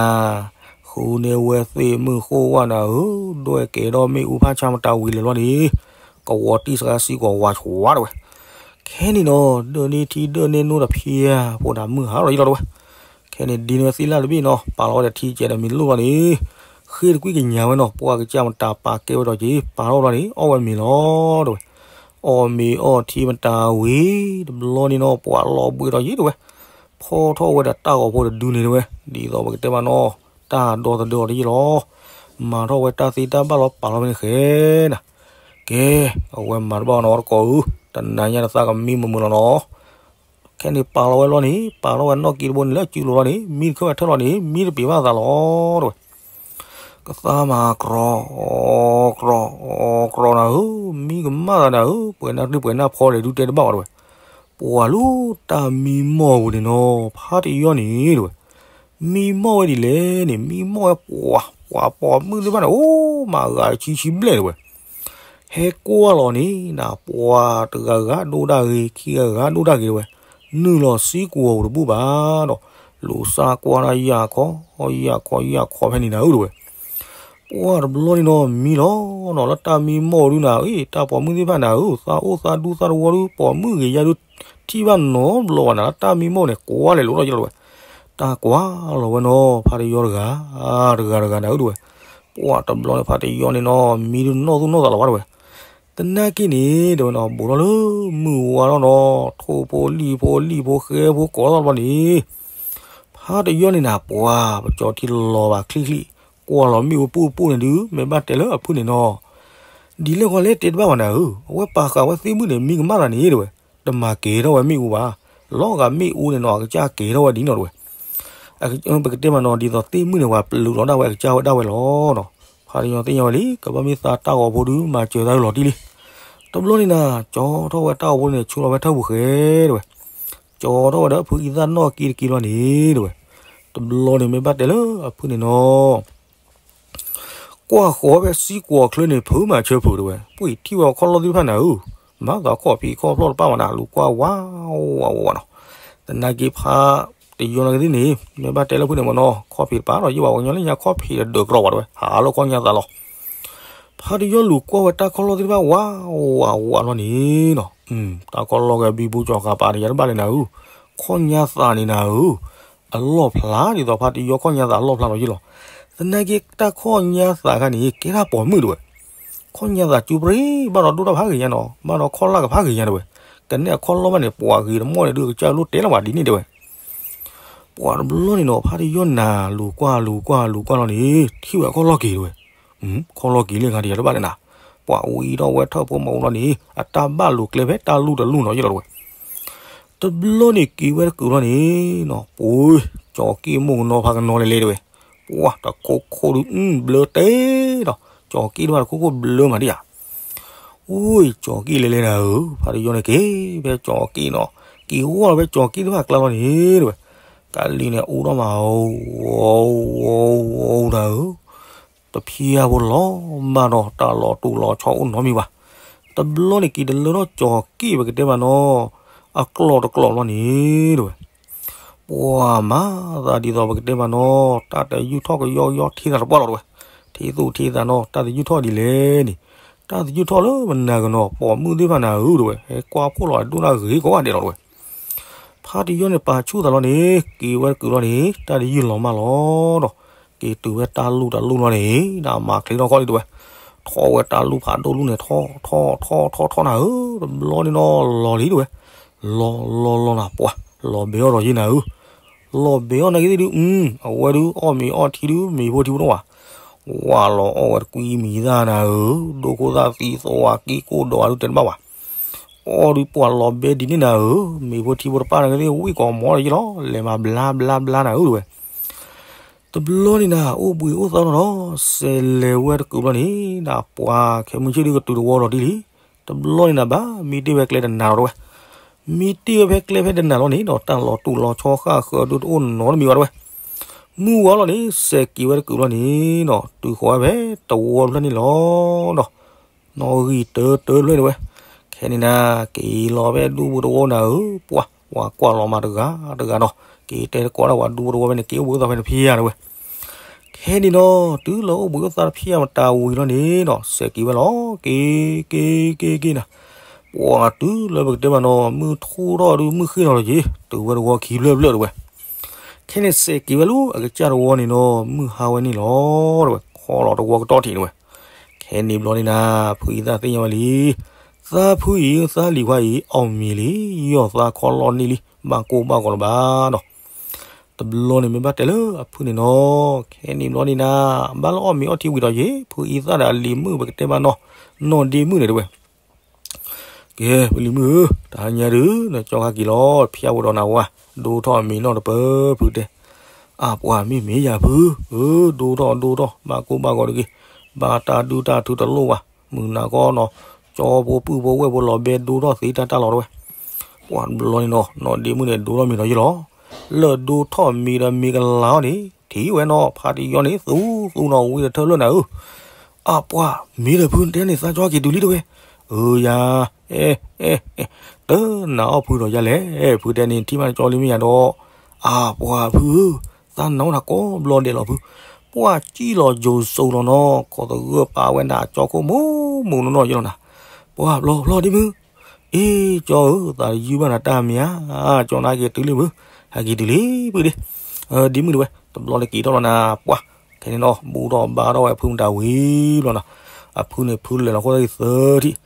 ဃုန့ၢ်ဝဲသ့ၣ်မုၢ်ဃိၣ်ဝၣ်နၤဧၢ, ဒွဲၣ်ကဲဒီးမ့ၣ်အူဖးဆါမတၤဝံၤလၢာ်လီၤန့ၣ်, ကဝီၤတံၢ်စှၤစ့ၢ်ကီးဝးဆှးတဲဝဲ. ခဲန့ၣ်နီၤ ဒၢၣ်န့ၢ်ထံဒၢၣ်န့ၢ်နိတဖျၢၣ်ဖိန့ၣ် မုၢ်ဟါလီၤယ့ၢ်လီၤတဲဝဲ. ခဲန့ၣ်ဒ်န့ၣ်ဝဲသ့ၣ်လၢ်တဘ့ၣ်နီၤ ပာ်လီၤဝဲဒီးထံကဲဒီးမ့ၤလိၣ်လီၤန့ၣ်, ဃ့တကွံၢ်ကညးဝဲနီၤ ပှၤကစၢ်မတၤပာ်ကဲဝဲဒီးက့ၤ ပာ်ထီၣ်လီၤန့ၣ် အီၣ်ဝဲမ့ၤလီၤတဲဝဲ. အီၣ်မ့ၤအီၣ်ထံမတၤဝံၤ တဘျီန့ၣ်နီၤ ပှၤလီၤဘှံးဒီးယ့ၢ်တဲဝဲ. ဖီၣ်ထီၣ်ဝဲဒီးတၢ်ဂီၤဖိတဒုန့ၣ်တဲဝဲ, ဒ်သိးပကတဲမးနီၤ တၢ်ဒီသဒၢအီၤတယ့ၢ်လီၤ. မၤထီၣ်ဝဲတၢ်သ့တၢ်ဘၣ်လီၤပာ်လီၤဝဲန့ၣ်ဃဲနၤ, ကဲ အဝဲမၤတဘၣ်နီၤတကိးဧၢ, တနၤညါတသးကမံမုာ်မုာ်လီၤနီၤ. ခဲန့ၣ်ပာ်လီၤဝဲလီၤန့ၣ် ပာ်လီၤဝဲနီၣ်က့တဘိန့ၣ်လၢအစုလိၤလီၤန့ၣ် မံတခၢၣ်ဝဲထၢၣ်လီၤန့ၣ် မံတပ့ၤဘၣ်သးလီၤတဲဝဲ. ကသါမၤကြီ ကြီ ကြီနၤဧၢ, မံကမၣ်သးနၤဧၢ, ပှဲၤနၢ်ရံၣ်ပှဲၤနၢ်ဖီလဲၣ်ဒုတဲတဘၣ်ဘၣ်တဲဝဲ. ပှၤလၢတၢ်မံမီၢ်ဝဲန့ၣ်နီၤ ဖါတံၢ်ယီန့ၣ်တဲဝဲ, မံမီၢ်ဝဲဒ်လဲၣ်န့ၣ် မံမီၢ်ဝဲပှၤ ပှၤပိာ်မုၣ်သ့ၣ်တဖၣ်န့ၣ် အိၣ်မးဂၤဆံဆံဘျဲၣ်တဲဝဲ. ဟဲကွၢ်လီၤန့ၣ်နၤ ပှၤတဂၤဂၤဒိၣ်ဒၣ်ဂ့ၤ ခံဂၤဂၤဒိၣ်ဒၣ်ဂ့ၤတဲဝဲ, နုာ်လီၤစံၣ်ကိၤအပူၤတဘူၣ်ဘၣ်ဒီး လူၤစၢ်ကွၢ်တၢ်ယၢ်ခီ ယၢ်ခီ ယၢ်ခီဖဲန့ၣ်နၤဧၢတဲဝဲ. ပှၤတဘျီန့ၣ်နီၤ မံလီၤနီၤ လၢတၢ်မံမီၢ်ဒုနၤဧၢ, တၢ်ပိာ်မုၣ်သ့ၣ်တဖၣ်နၤဧၢ, သးအိၣ်သးဒူသးတဝီဒု ပိာ်မုၣ်ဂ့ၤယၤဒု ထံၣ်ဘၣ်နီတဘျီဘၣ်နၤ လၢတၢ်မံမီၢ်န့ၣ် ကွၢ်လဲၤလိၤထီၣ်ယ့ၢ်လီၤတဲဝဲ. တၢ်ကွၢ်လီၤဝဲနီၤ ဖါတံၢ်ယီတဂၤ တဂၤတဂၤနၤဧၢတဲဝဲ. ပှၤတဘျီန့ၣ် ဖါတံၢ်ယီန့ၣ်နီၤ မံဒုနီၢ်သူၣ်နီၢ်သးလီၤဘၣ်တဲဝဲ. သနာ်က့န့ၣ် တဲဝဲနီၤ ဘူးထီၣ်လၢမုၢ်ဝါထီၣ်နီၤ ထိၣ်ဖိလံၣ်ဖိလံၣ်ဖိဃဲဖိကိးထီၣ်တဘျီန့ၣ်, ဖ ဖါတယီန့ၣ်နၤ ပှၤပကၠီၤထံလီၤဘၣ်ချံချံ, ကွၢ်လီၤမ့ၣ်အူပူၣ်ပူၣ်န့ၣ်ဒုး မ့ၢ်ဘၣ်တဲလၢအဖုန့ၣ်နီၤ, ဒ်လဲၣ်ဃီလဲၣ်တဲတဘၣ်ဘၣ်နၤဧၢ, အဝဲပာ်ဃာ်ဝဲသ့ၣ်မုၣ်န့ၣ် မံကမၣ်တၢ်န့ၣ်တဲဝဲ, တမၤကဲၤထီၣ်ဝဲမ့ၣ်အူဘၣ်, လီၤဂာ်မ့ၣ်အူန့ၣ်နီၤ အကစၢ်ကဲၤထီၣ်ဝဲဒ်နီၤတဲဝဲ ပကတဲမးနီၤ ဒ်သိးသ့ၣ်မုၣ်န့ၣ် ပှၤပျုးလီၤဒၣ်ဝဲအကစၢ်ဝဲဒၣ်ဝဲလီၤနီၤ. ဖါတယီသ့ၣ်ညါဝဲလံ ကဘၣ်မ့ၢ်သးတၢ်ဂီၤဖိဒုး မၤစၢၤသးလီၤတံၢ်လံ. တဘျီန့ၣ်နၤ ကၠီထီၣ်ဝဲတၢ်ဂီၤဖိန့ၣ် ဆူလီၤဝဲထၢၣ်ပူၤဃဲတဲဝဲ, ကၠီထီၣ်ဝဲဒီးဖုအံသၣ်နီၣ်က့တက့ဘျီန့ၣ်တဲဝဲ, တဘျီန့ၣ်မ့ၢ်ဘၣ်တဲလၢအဖုန့ၣ်နီၤ ကွၢ်ဃီၤဖဲစံကွီၤချၢန့ၣ် ဖုမၤဆၢဖုးတဲဝဲ, ပှ့ၤထံၣ်ဝဲခီၣ်လီၢ်သ့ၣ်တဖၣ်နၤဧၢ, မၤသးခီၣ်ဖံးခီၣ်ဖျီၣ်တပၣ်ဝဲနၤ လူၤကွၢ်ဝးဝးဝးဝးနီၤ. သနာ်က့ဖါတယီနာ်က့သ့ၣ်န့ၣ် မ့ၢ်ဘၣ်တဲလၢဖုန့ၣ်မ့ၢ်နီၤ ခီၣ်ဖံးတပၣ်ဒီးယဘၣ်ဝဲညီလၢညါခီၣ်ဖံးတဒၢးကြီဘၣ်တဲဝဲ ဟးလၢခီၣ်ညါသးလီၤ. ဖါတယီလူၤကွၢ်ဝဲတၢ်ခီၣ်လီၢ်သ့ၣ်တဖၣ်ဝးဝးဝးလီၤန့ၣ်နီၤ, တၢ်ခီၣ်လီၢ်ဂဲၤဘံဘူကၠီၤဃာ်ပာ်တယၤတဘၣ်လၢနၤဧၢ, ခီၣ်ညါသးန့ၣ်နၤဧၢ အလီၣ်ဖျါဒ်သိးဖါတယီခီၣ်ညါသးအလီၣ်ဖျါလီၤယ့ၢ်လီၤ. သနာ်က့တၢ်ခီၣ်ညါသးခါန့ၣ် ကဲထီၣ်ပိာ်မုၣ်တဲဝဲ, ခီၣ်ညါသးကၠူပရ့ဘၣ်ဒီးဒိၣ်ထီၣ်ဖးဂ့ၤညါနီၤ ဘၣ်ဒီးခီၣ်လၢ်ကဖးဂ့ၤညါတဲဝဲ, ကနဲၣ်အခီၣ်လီၢ်ဘၣ်န့ၣ် ပှၤဂ့ၤတမီၢ်န့ၣ်ဒုးကစၢ်လိၣ်တဲလီၤဘၣ်ဒ်န့ၣ်တဲဝဲ. ပှၤတဘျီန့ၣ်နီၤ ဖါတယီနၤ လူၤကွၢ်လူၤကွၢ်လူၤကွၢ်လီၤန့ၣ် ထံၣ်ဝဲအခီၣ်လီၢ်က့ၤတဲဝဲ, ခီၣ်လီၢ်က့ၤလၢခါတယၤတဘၣ်လၢနၤ, ပှၤဝံထီၣ်ဝဲထၢၣ်ဖိမၤအူလီၤန့ၣ် အတၢ်ဘၣ်လူၤကျဲဖဲတၢ်လူၢ်တလူၢ်နီၤယ့ၢ်လီၤတဲဝဲ. တဘျီန့ၣ်က့ၤဝဲတကုာ်လီၤန့ၣ်နီၤ ပှ့ၤ ကၠီၤက့ၣ်မိၢ်ကနီၤဖါကနီၤလဲၤလဲၤတဲဝဲ, ပှၤတခိၣ်ခိၣ်ဒုး ဘျၢတဲဒီး ကၠီၤက့ၣ်တဘၣ်တခိၣ်ခိၣ်ဘျၢမးဒ်ယၤ အိၣ် ကၠီၤက့ၣ်လဲၤလဲၤနၤဧၢ, ဖါတယီန့ၣ်က့ၤဖဲကၠီၤက့ၣ်နီၤ, က့ၤဝီၢ်လီၤဖဲကၠီၤက့ၣ်တဘၣ်ကျါလီၤန့ၣ်တဲဝဲ, ကလံၤန့ၣ်အူထီၣ်မး အိၣ် အိၣ် အိၣ်တၢ်ဧၢ, တဖျါဖိလီၤမးဒီး တၢ်လီၤတူာ်လီၤဆီအိၣ်နီတမံၤဘၣ်. တဘျီန့ၣ်က့ၤတလၢထီၣ်ကၠီၤက့ၣ်ပကတဲမးနီၤ, အကျီၢ်တကျီၢ်လီၤန့ၣ်တဲဝဲ ပှၤမၤသးဒ်သိးပကတဲမးနီၤ, တၢ်တယုၢ်ထီၣ်ကယီကယီထံသးတပှၢ်လီၤတဲဝဲ, ထံသူၣ်ထံသးနီၤ တၢ်တယုၢ်ထီၣ်ဒ်လဲၣ်န့ၣ်, တၢ်တယုၢ်ထီၣ်လၢမနၤကနီၤ ပိာ်မုၣ်သ့ၣ်တဖၣ်နၤဧၢတဲဝဲ, ဟဲကွၢ်ဖှိၣ်လီၤဒိၣ်နၢ်ဂ့ၤကိးဂၤဒဲးလီၤတဲဝဲ. ဖါတယီန့ၣ်ပာ်ဆူၣ်သးလီၤန့ၣ် က့ၤဝဲတကုာ်လီၤန့ၣ် တၢ်တယုၢ်လီၤမၢ်လီၤဒီး က့ၤတုၤဝဲတၢ်လူၢ်တလူၢ်လီၤန့ၣ် နမၤချ့ထီၣ်ခီၣ်လံတဲဝဲ, ထီၣ်ဝဲတၢ်လူၢ်ဖးဒိၣ်လူၢ်န့ၣ် ထီၣ်ထီၣ်ထီၣ်ထီၣ်ထီၣ်နၤဧၢ, တဘျီန့ၣ်နီၤ လီၤလံတဲဝဲ, လီၤလီၤလီၤနၤ ပှၤ လီၤဘဲအီၣ်ဒီးယ့ၢ်နၤဧၢ, လီၤဘဲအီၣ်နာ်က့သ့ၣ်ဒုး အဝဲဒုးအီၣ်မ့ၤအီၣ်ထံဒုး မ့ၤဖိထံဖိတအိၣ်ဘၣ်, ဝါလီၤအီၣ်ဝဲတကွံမံၤသၣ်နၤဧၢ, ဒိၣ်ခိၣ်သၣ်သံသိးဝါက့ၣ်ကိၣ်ဒီးအဒုးတဲတဘၣ်ဘၣ်, အီၣ်ဒုးပှၤလီၤဘဲဒ်န့ၣ်နၤဧၢ, မ့ၤဖိထံဖိတပၣ်နာ်က့သ့ၣ် ဝံၣ်ကိးမီၤဒီးယ့ၢ်လီၤ, လဲၤမၤဘျါဘျါဘျါနၤဧၢတဲဝဲ. တဘျီန့ၣ်နၤ အိၣ်ဘှံးအိၣ်သါလီၤဒီး စဲးလဲၤဝဲတကုာ်ဘျီန့ၣ် နပှၤခဲမုၢ်ဆ့ၣ်ဒုးကတုၤတဝီဒီးဒ်လံ, တဘျီန့ၣ်နၤဘၣ် မံတ့ၢ်ဝဲကျဲတနၤလီၤတဲဝဲ, မံတ့ၢ်ဝဲဖဲကျဲဖဲတနၤလီၤန့ၣ်ဒီး တၢ်လီၤတူာ်လီၤဆီဃၣ်ဃၢၤဒုးတအိၣ်နီတမံၤဘၣ်တဲဝဲ, မုၢ်ဝါလီၤန့ၣ် စဲးက့ၤဝဲတကုာ်ဘျီန့ၣ်ဒီး တုၤဃီၤဝဲဖဲတဝီဖျၢၣ်န့ၣ်လီၤဒီး နီၣ်ဂံၢ်တၢတၢတဖျၢၣ်တဲဝဲ, ခဲန့ၣ်နၤ က့ၤလီၤဖဲဒူပူၤတဝီနၤဧၢ, ပှၤ ပှၤကွၢ်လီၤမးတဂၤတဂၤနီၤ, က့ၤတဲတကိးဒၣ်ပှၤဒူဖိတဝီဖဲန့ၣ် က့ၤအိၣ်ဘှံးအိၣ်သါဖဲန့ၣ်တဖျၢၣ်တဲဝဲ, ခဲန့ၣ်နီၤ တုၤလၢအိၣ်ဘှံးအိၣ်သါတဖျၢၣ်မတၤဝံၤလီၤန့ၣ်နီၤ စဲးက့ၤဝဲလီၤ, က့ၤ က့ၤ က့ၤ က့ၤနၤ, ပှၤတုၤလၢပကတဲမးနီၤ မုၢ်ထူၣ်ထီၣ်ဒုး မုၢ်ဃ့ၢ်ထီၣ်လီၤက့ၤ တုၤဝဲတဝီခံဖျၢၣ်ဖျၢၣ်တဲဝဲ ခဲန့ၣ်စဲးက့ၤဝဲလၢအကစၢ်တဝီန့ၣ်နီၤ မုၢ်ဟါဝဲန့ၣ်လီၤတဲဝဲ, ခီလီၤတဝီကတီၢ်ထံးတဲဝဲ, ခဲန့ၣ်ဘျီန့ၣ်နၤ ဖုအံသၣ်သ့ၣ်ညါဝဲလံ, သးဖုအံၤ သးလံၤခွါအံၤ အီၣ်မ့ၤလံ, ယီၢ်သးခီလီၢ်န့ၢ်လံ, ဘၣ်ကိၢ်ဘၣ်ဂီၤလၢၤဘၣ်နီၤ, တဘျီန့ၣ်မ့ၢ်ဘၣ်တဲလၢအဖုန့ၣ်နီၤ, ခဲန့ၣ်ဘျီန့ၣ်နၤ ဘၣ်လၢအီၣ်မ့ၤအီၣ်ထံဝံၤဒီးယ့ၢ် ဖုအံသၣ်ဒီးအလံၤမုၣ်ပကတဲမးနီၤ, နီၢ်ဒ့မုၣ်န့ၣ်တဲဝဲ ကဲ ဖုလံၤမုၣ်ဧၢ, တဟါညါဒုး နကၠီဃါက့ၤလီၤ ဖျါဝဲဒီးနၤဝဲ, ဒိထီၣ်မ့ၤနီၢ်တပၢၢ် ဖုတဲ, အပှၤမ့ၢ်မ့ၢ်ယၤဖု, အၢ ဒိထီၣ်ဒိထီၣ် ဘၣ်ကိၢ်ဘၣ်ဂီၤတဂ့ၤ, ဘၣ်တၢ်ဒုၣ်တၢ်ထုတလိၣ်ဘၣ်, မုၢ်နၤကီနီၤ, ကၠီဖိပုၢ်ဖိဝဲၢ်ဖိလီၤဘဲဒိထီၣ်သ့တၢ်တၢ်လီၤတဲဝဲ, ပှၤတဘျီန့ၣ်နီၤ နီၢ်ဒ့မုၣ်န့ၣ် ဒိထီၣ်မ့ၤဒီးယ့ၢ်လီၤ, လၢဒိထီၣ်မ့ၤဒီးမ့ၤကလၤအီၤန့ၣ် ထံၣ်ဝဲနီၤ ဖါတယီန့ၣ် သူသူနီၤ ဝံတထၢၣ်လၢနၤဧၢ အပှၤမ့ၢ်ဒီးဖုတဲန့ၣ် သးကၠီက့ၤတုၤလံတဲဝဲ, အၢယၤ, အဲ အဲ အဲ တနာ်အီၣ်ဖုဒီးယၤလဲၣ်, ဖုတဲန့ၣ် ထံၣ်မးတကၠီလံမ့ၢ်ယၤဒီး, အပှၤဖုဧၢ, သးနာ်အီၣ်နၤကိးဘျီဒဲးလီၤဖု, ပှၤစံၣ်လီၤယိၤစိၤလီၤနီၤ ကီၢ်သဂၢၢ်ပာ်ဝဲနၤအကၠီခိၣ်မိၢ်မိၢ်နီၢ်နီၢ်ယ့ၢ်လီၤနၤ, ပှၤဘျီဘျီဒ့မုၣ် အ့ ကၠီဧၢ, သးတယုၢ်ဘၣ်နၤတၢ်မံၤဧါ, ကၠီနၤက့ၤတုၤလံဖု, ဟဲက့ၤတုၤလံဖုဒ့, ဒ့မုၣ်တဲဝဲ, တဘျီလၢက့ၤထီၣ်လီၤနၤ, ပှၤ, ခဲန့ၣ်နီၤ ဘူၣ်ထီၣ်ဘါထီၣ်ဝဲဖုမတၤဝံၤလီၤနၤ, အဖုန့ၣ်ဖုလဲၤလီၤခိၣ်သၣ်ဂံၤသၢထံၣ်,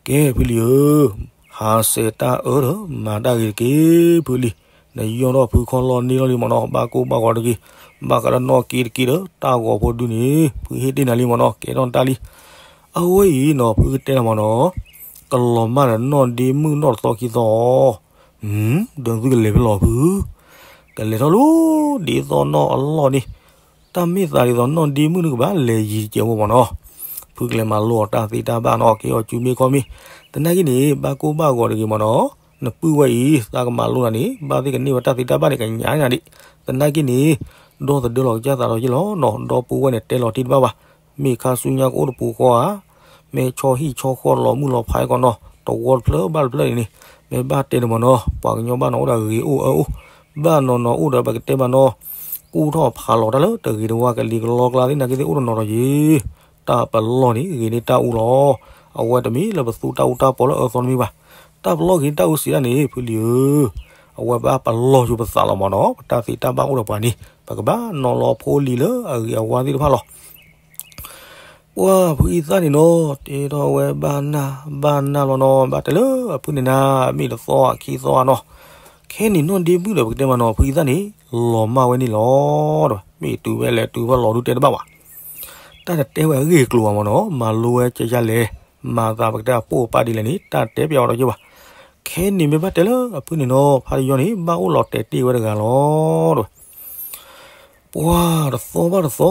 ကဲဖုလံၤဧၢ, ဟးစဲးတၢ်အၢဒီး မၤတၢ်ဂ့ၤတက့ၢ်ဖုလံၤ, နယီၢ်ထီၣ်ဖုခီၣ်လီၢ်န့ၢ်လီၤလံမ့ၢ်နီၤ, ဘၣ်ကိၢ်ဘၣ်ဂီၤတဂ့ၤ, ဘၣ်ဃးဒီးနီၣ်က့တက့ၢ်ဒီး တၢ်ဂီၤဖိဒုန့ၣ် ဖုဟ့ၣ်တ့ၢ်နၤလံမ့ၢ်နီၤ, ကဲထီၣ်နတၢ်လံ. အဝဲအံၤနီၤ ဖုကတဲနၤမ့ၢ်နီၤ, ကလီၤမၢ်ဒီးနီၣ်ဒ့မုၣ်နီၣ်တသီခံသီ, ဒီးသုကလဲၤဖဲလဲၣ်ဖု, ကလဲၤထီၣ်လၢ ဒ်သိးနီၣ်အလီၢ်န့ၣ်, တၢ်မ့ၢ်သးဒ်သိးနီၣ်ဒ့မုၣ်န့ၣ်ကဘၣ်လဲၤယံၤတကဲးဖိမ့ၢ်နီၤ, ဖုကလဲၤမၤလိအီၤတၢ်သ့တၢ်ဘၣ်နီၤ, ကဲအီၤစုမ့ၢ်ခီၣ်မ့ၢ်, သနာ်က့န့ၣ် ဘၣ်ကိၢ်ဘၣ်ဂီၤတဂ့ၤမ့ၢ်နီၤ, နပုၢ်ဝဲၢ်အံၤ သးကမၤလိနၤန့ၣ် ဘၣ်သ့ၣ်ကန့ၢ်ဝဲတၢ်သ့တၢ်ဘၣ်န့ၣ် ကညးန့ၢ်နၤဒံး, သနာ်က့န့ၣ် ဒီသဒၢလီၤကစၢ်သးဒီးယ့ၢ်လီၤနီၤ, ဒီပုၢ်ဝဲၢ်န့ၣ်တဲလီၤတံၢ်တဘၣ်ဘၣ်, မ့ၢ်ခါဆူညါကအိၣ်တပူၤဃီဧါ, မ့ၢ်ဆီဟံၣ်ဆီဃီလီၤမုၢ်လီၤဖးကီးနီၤ, တဝီတဖျၢၣ်ဘၣ်တဖျၢၣ်န့ၣ်န့ၣ်, မ့ၢ်ဘၣ်တဲန့ၣ်မ့ၢ်နီၤ, ပှၤကညီဘၣ်နီၤအိၣ်ဒီးဂ့ၤအိၣ်အၢအိၣ်, ဘၣ်နီၤနီၤအိၣ်ဒီးပကတဲဘၣ်နီၤ, ကူၣ်ထီၣ်ဖးလီၤတၢ်လၢတဂ့ၤတဝါကလံၤကလီကျါသ့ၣ်နာ်က့သ့ၣ်အိၣ်တနီၤဒီးယ့ၢ်, တၢ်ပလီၢ်န့ၣ်ဂ့ၤန့ၢ်တၢ်အူလီၤ, အဝဲတမ့ၢ်လၢပသူတၢ်အူတၢ်ပီလၢအၢသီတမ့ၢ်ဘၣ်, တၢ်ပလီၢ်ဂ့ၤတၢ်အူစံးဒၣ်န့ၣ် ဖုလံၤဧၢ, အဝဲဘၣ်ပလီၢ်ဆိပသးလီၤမ့ၢ်နီၤ, ပတၢ်သ့တၢ်ဘၣ်အိၣ်ဒီးပှၤန့ၣ် ပကဘၣ်နီၤလီၤဖိလံၤလၢအဂ့ၤအဝါသ့ၣ်တဖၣ်လီၤ. ပှၤဖုအံသၣ်န့ၣ်နီၤ တဲထီၣ်ဝဲဘၣ်နၢ်ဘၣ်နၢ်လီၤနီၤ, ဘၣ်တဲလၢအဖုန့ၣ်နၤ မ့ၢ်တသီခံသီဧါနီၤ, ခဲန့ၣ်နီၣ်ဒ့မုၣ်ဒီးပကတဲမ့ၢ်နီၤ ဖုအံသၣ်န့ၣ် လီၤမၢ်ဝဲန့ၣ်လီၤ, မ့ၢ်တုၤဝဲလဲၤတုၤဖဲလီၤဒုတဲတဘၣ်ဘၣ်, တၢ်တတဲဝဲအဂ့ၢ်အကျိၤဘၣ်မ့ၢ်နီၤ, မၤလိဝဲကယါလဲၣ်, မၤသးပကတဲအပိာ်အပၢ်ဒ်လဲၣ်န့ၣ် တၢ်တဲပျးဝဲဒီးယ့ၢ်ဘၣ်, ခဲန့ၣ်မ့ၢ်ဘၣ်တဲလၢအဖုန့ၣ်နီၤ ဖးတယီန့ၣ် ဘၣ်အိၣ်လီၤတဲာ်တ့ၢ်ဝဲတဂၤလီၤ တဲဝဲ ပှၤတသီဘၣ်တသီ,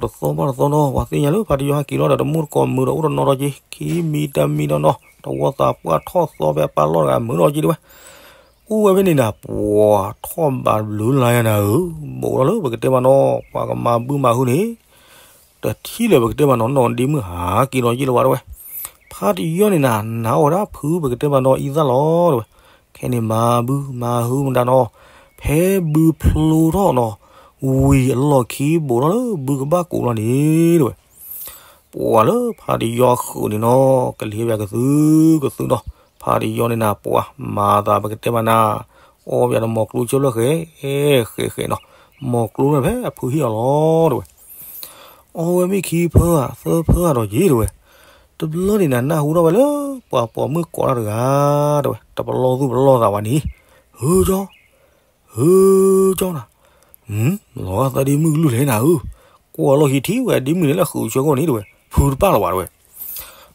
တသီဘၣ်တသီနီၤ, ပှၤသ့ၣ်ညါလၢဖးတယီဟဲက့ၤလီၤဒီးတမူတကိးမုာ်ဒီး အိၣ်တနီၤဒီးက့ၤခံမံတမံဒီးနီၤ, တဝီသးပှၢ်ထီၣ်သီဖဲပၢ်လီၢ်တဂၤမုာ်ဒီးက့ၤတဲဝဲ, အိၣ်ဝဲဖဲန့ၣ်နၤ ပှၤထီၣ်ဘးဘျုးလါယၤနၤဧၢ, ဘူးဒီးလၢပကတဲဘၣ်နီၤ ပှၤကမၤဘုမၤဟုန့ၣ် တထံၣ်လၢၤပကတဲဘၣ်နီၤ, နီၣ်ဒ့မုၣ်ဟးက့ၤလီၤယ့ၢ်လီၤဝဲတဲဝဲ, ဖးတယီန့ၣ်နၤ နၤအိၣ်ဝဲဒၣ်ဖုပကတဲဘၣ်နီၤ အံသၣ်လီၤ တဲဝဲ, ခဲန့ၣ်မၤဘုမၤဟုမတၤနီၤ, ဖဲဘုဖျိထီၣ်နီၤ, ဝံၤအလီၢ်ခံဘူးထီၣ်လၢဘုကဘၣ်ကိးလီၤန့ၣ် တဲဝဲ, ပှၤလၢဖးတယီဃုာ်န့ၣ်နီၤ ကလံၤဟဲပၠးကသုကသုနီၤ, ဖးတယီန့ၣ်နၤ ပှၤမၤသးပကတဲဘၣ်နၤ, အီၣ်ပၠးဒီးမီၤကျိဆၢဖျၢၣ်ဃဲဃဲဃဲနီၤ, မီၤကျိန့ၣ်ဖဲအဖုဟံၣ်အီၤလီၤ တဲဝဲ အီၣ်ဝဲမ့ၢ်ခံဖၢဧါ သၢဖၢဧါဒီးယ့ၢ်တဲဝဲ, တဘျီန့ၣ်နၤ နၢ်ဟူထီၣ်ဝဲလၢ ပှၤပိာ်မုၣ်ကိးတၢ်တဂၤ တဲဝဲ တပလီၢ်သူၣ်ပလီၢ်သးဝဲန့ၣ်, ဟုကၠီ, ဟုကၠီနၤ, လီၤဂာ်သးဒ့မုၣ်ကလုၢ်လဲၣ်နၤဧၢ, ကွၢ်လီၢ်ခံထံၣ်ဝဲဒ့မုၣ်န့ၣ်လၢဃုာ်ဆၢကိၣ်န့ၣ်တဲဝဲ ဖုတပၣ်လီၤဘၣ်တဲဝဲ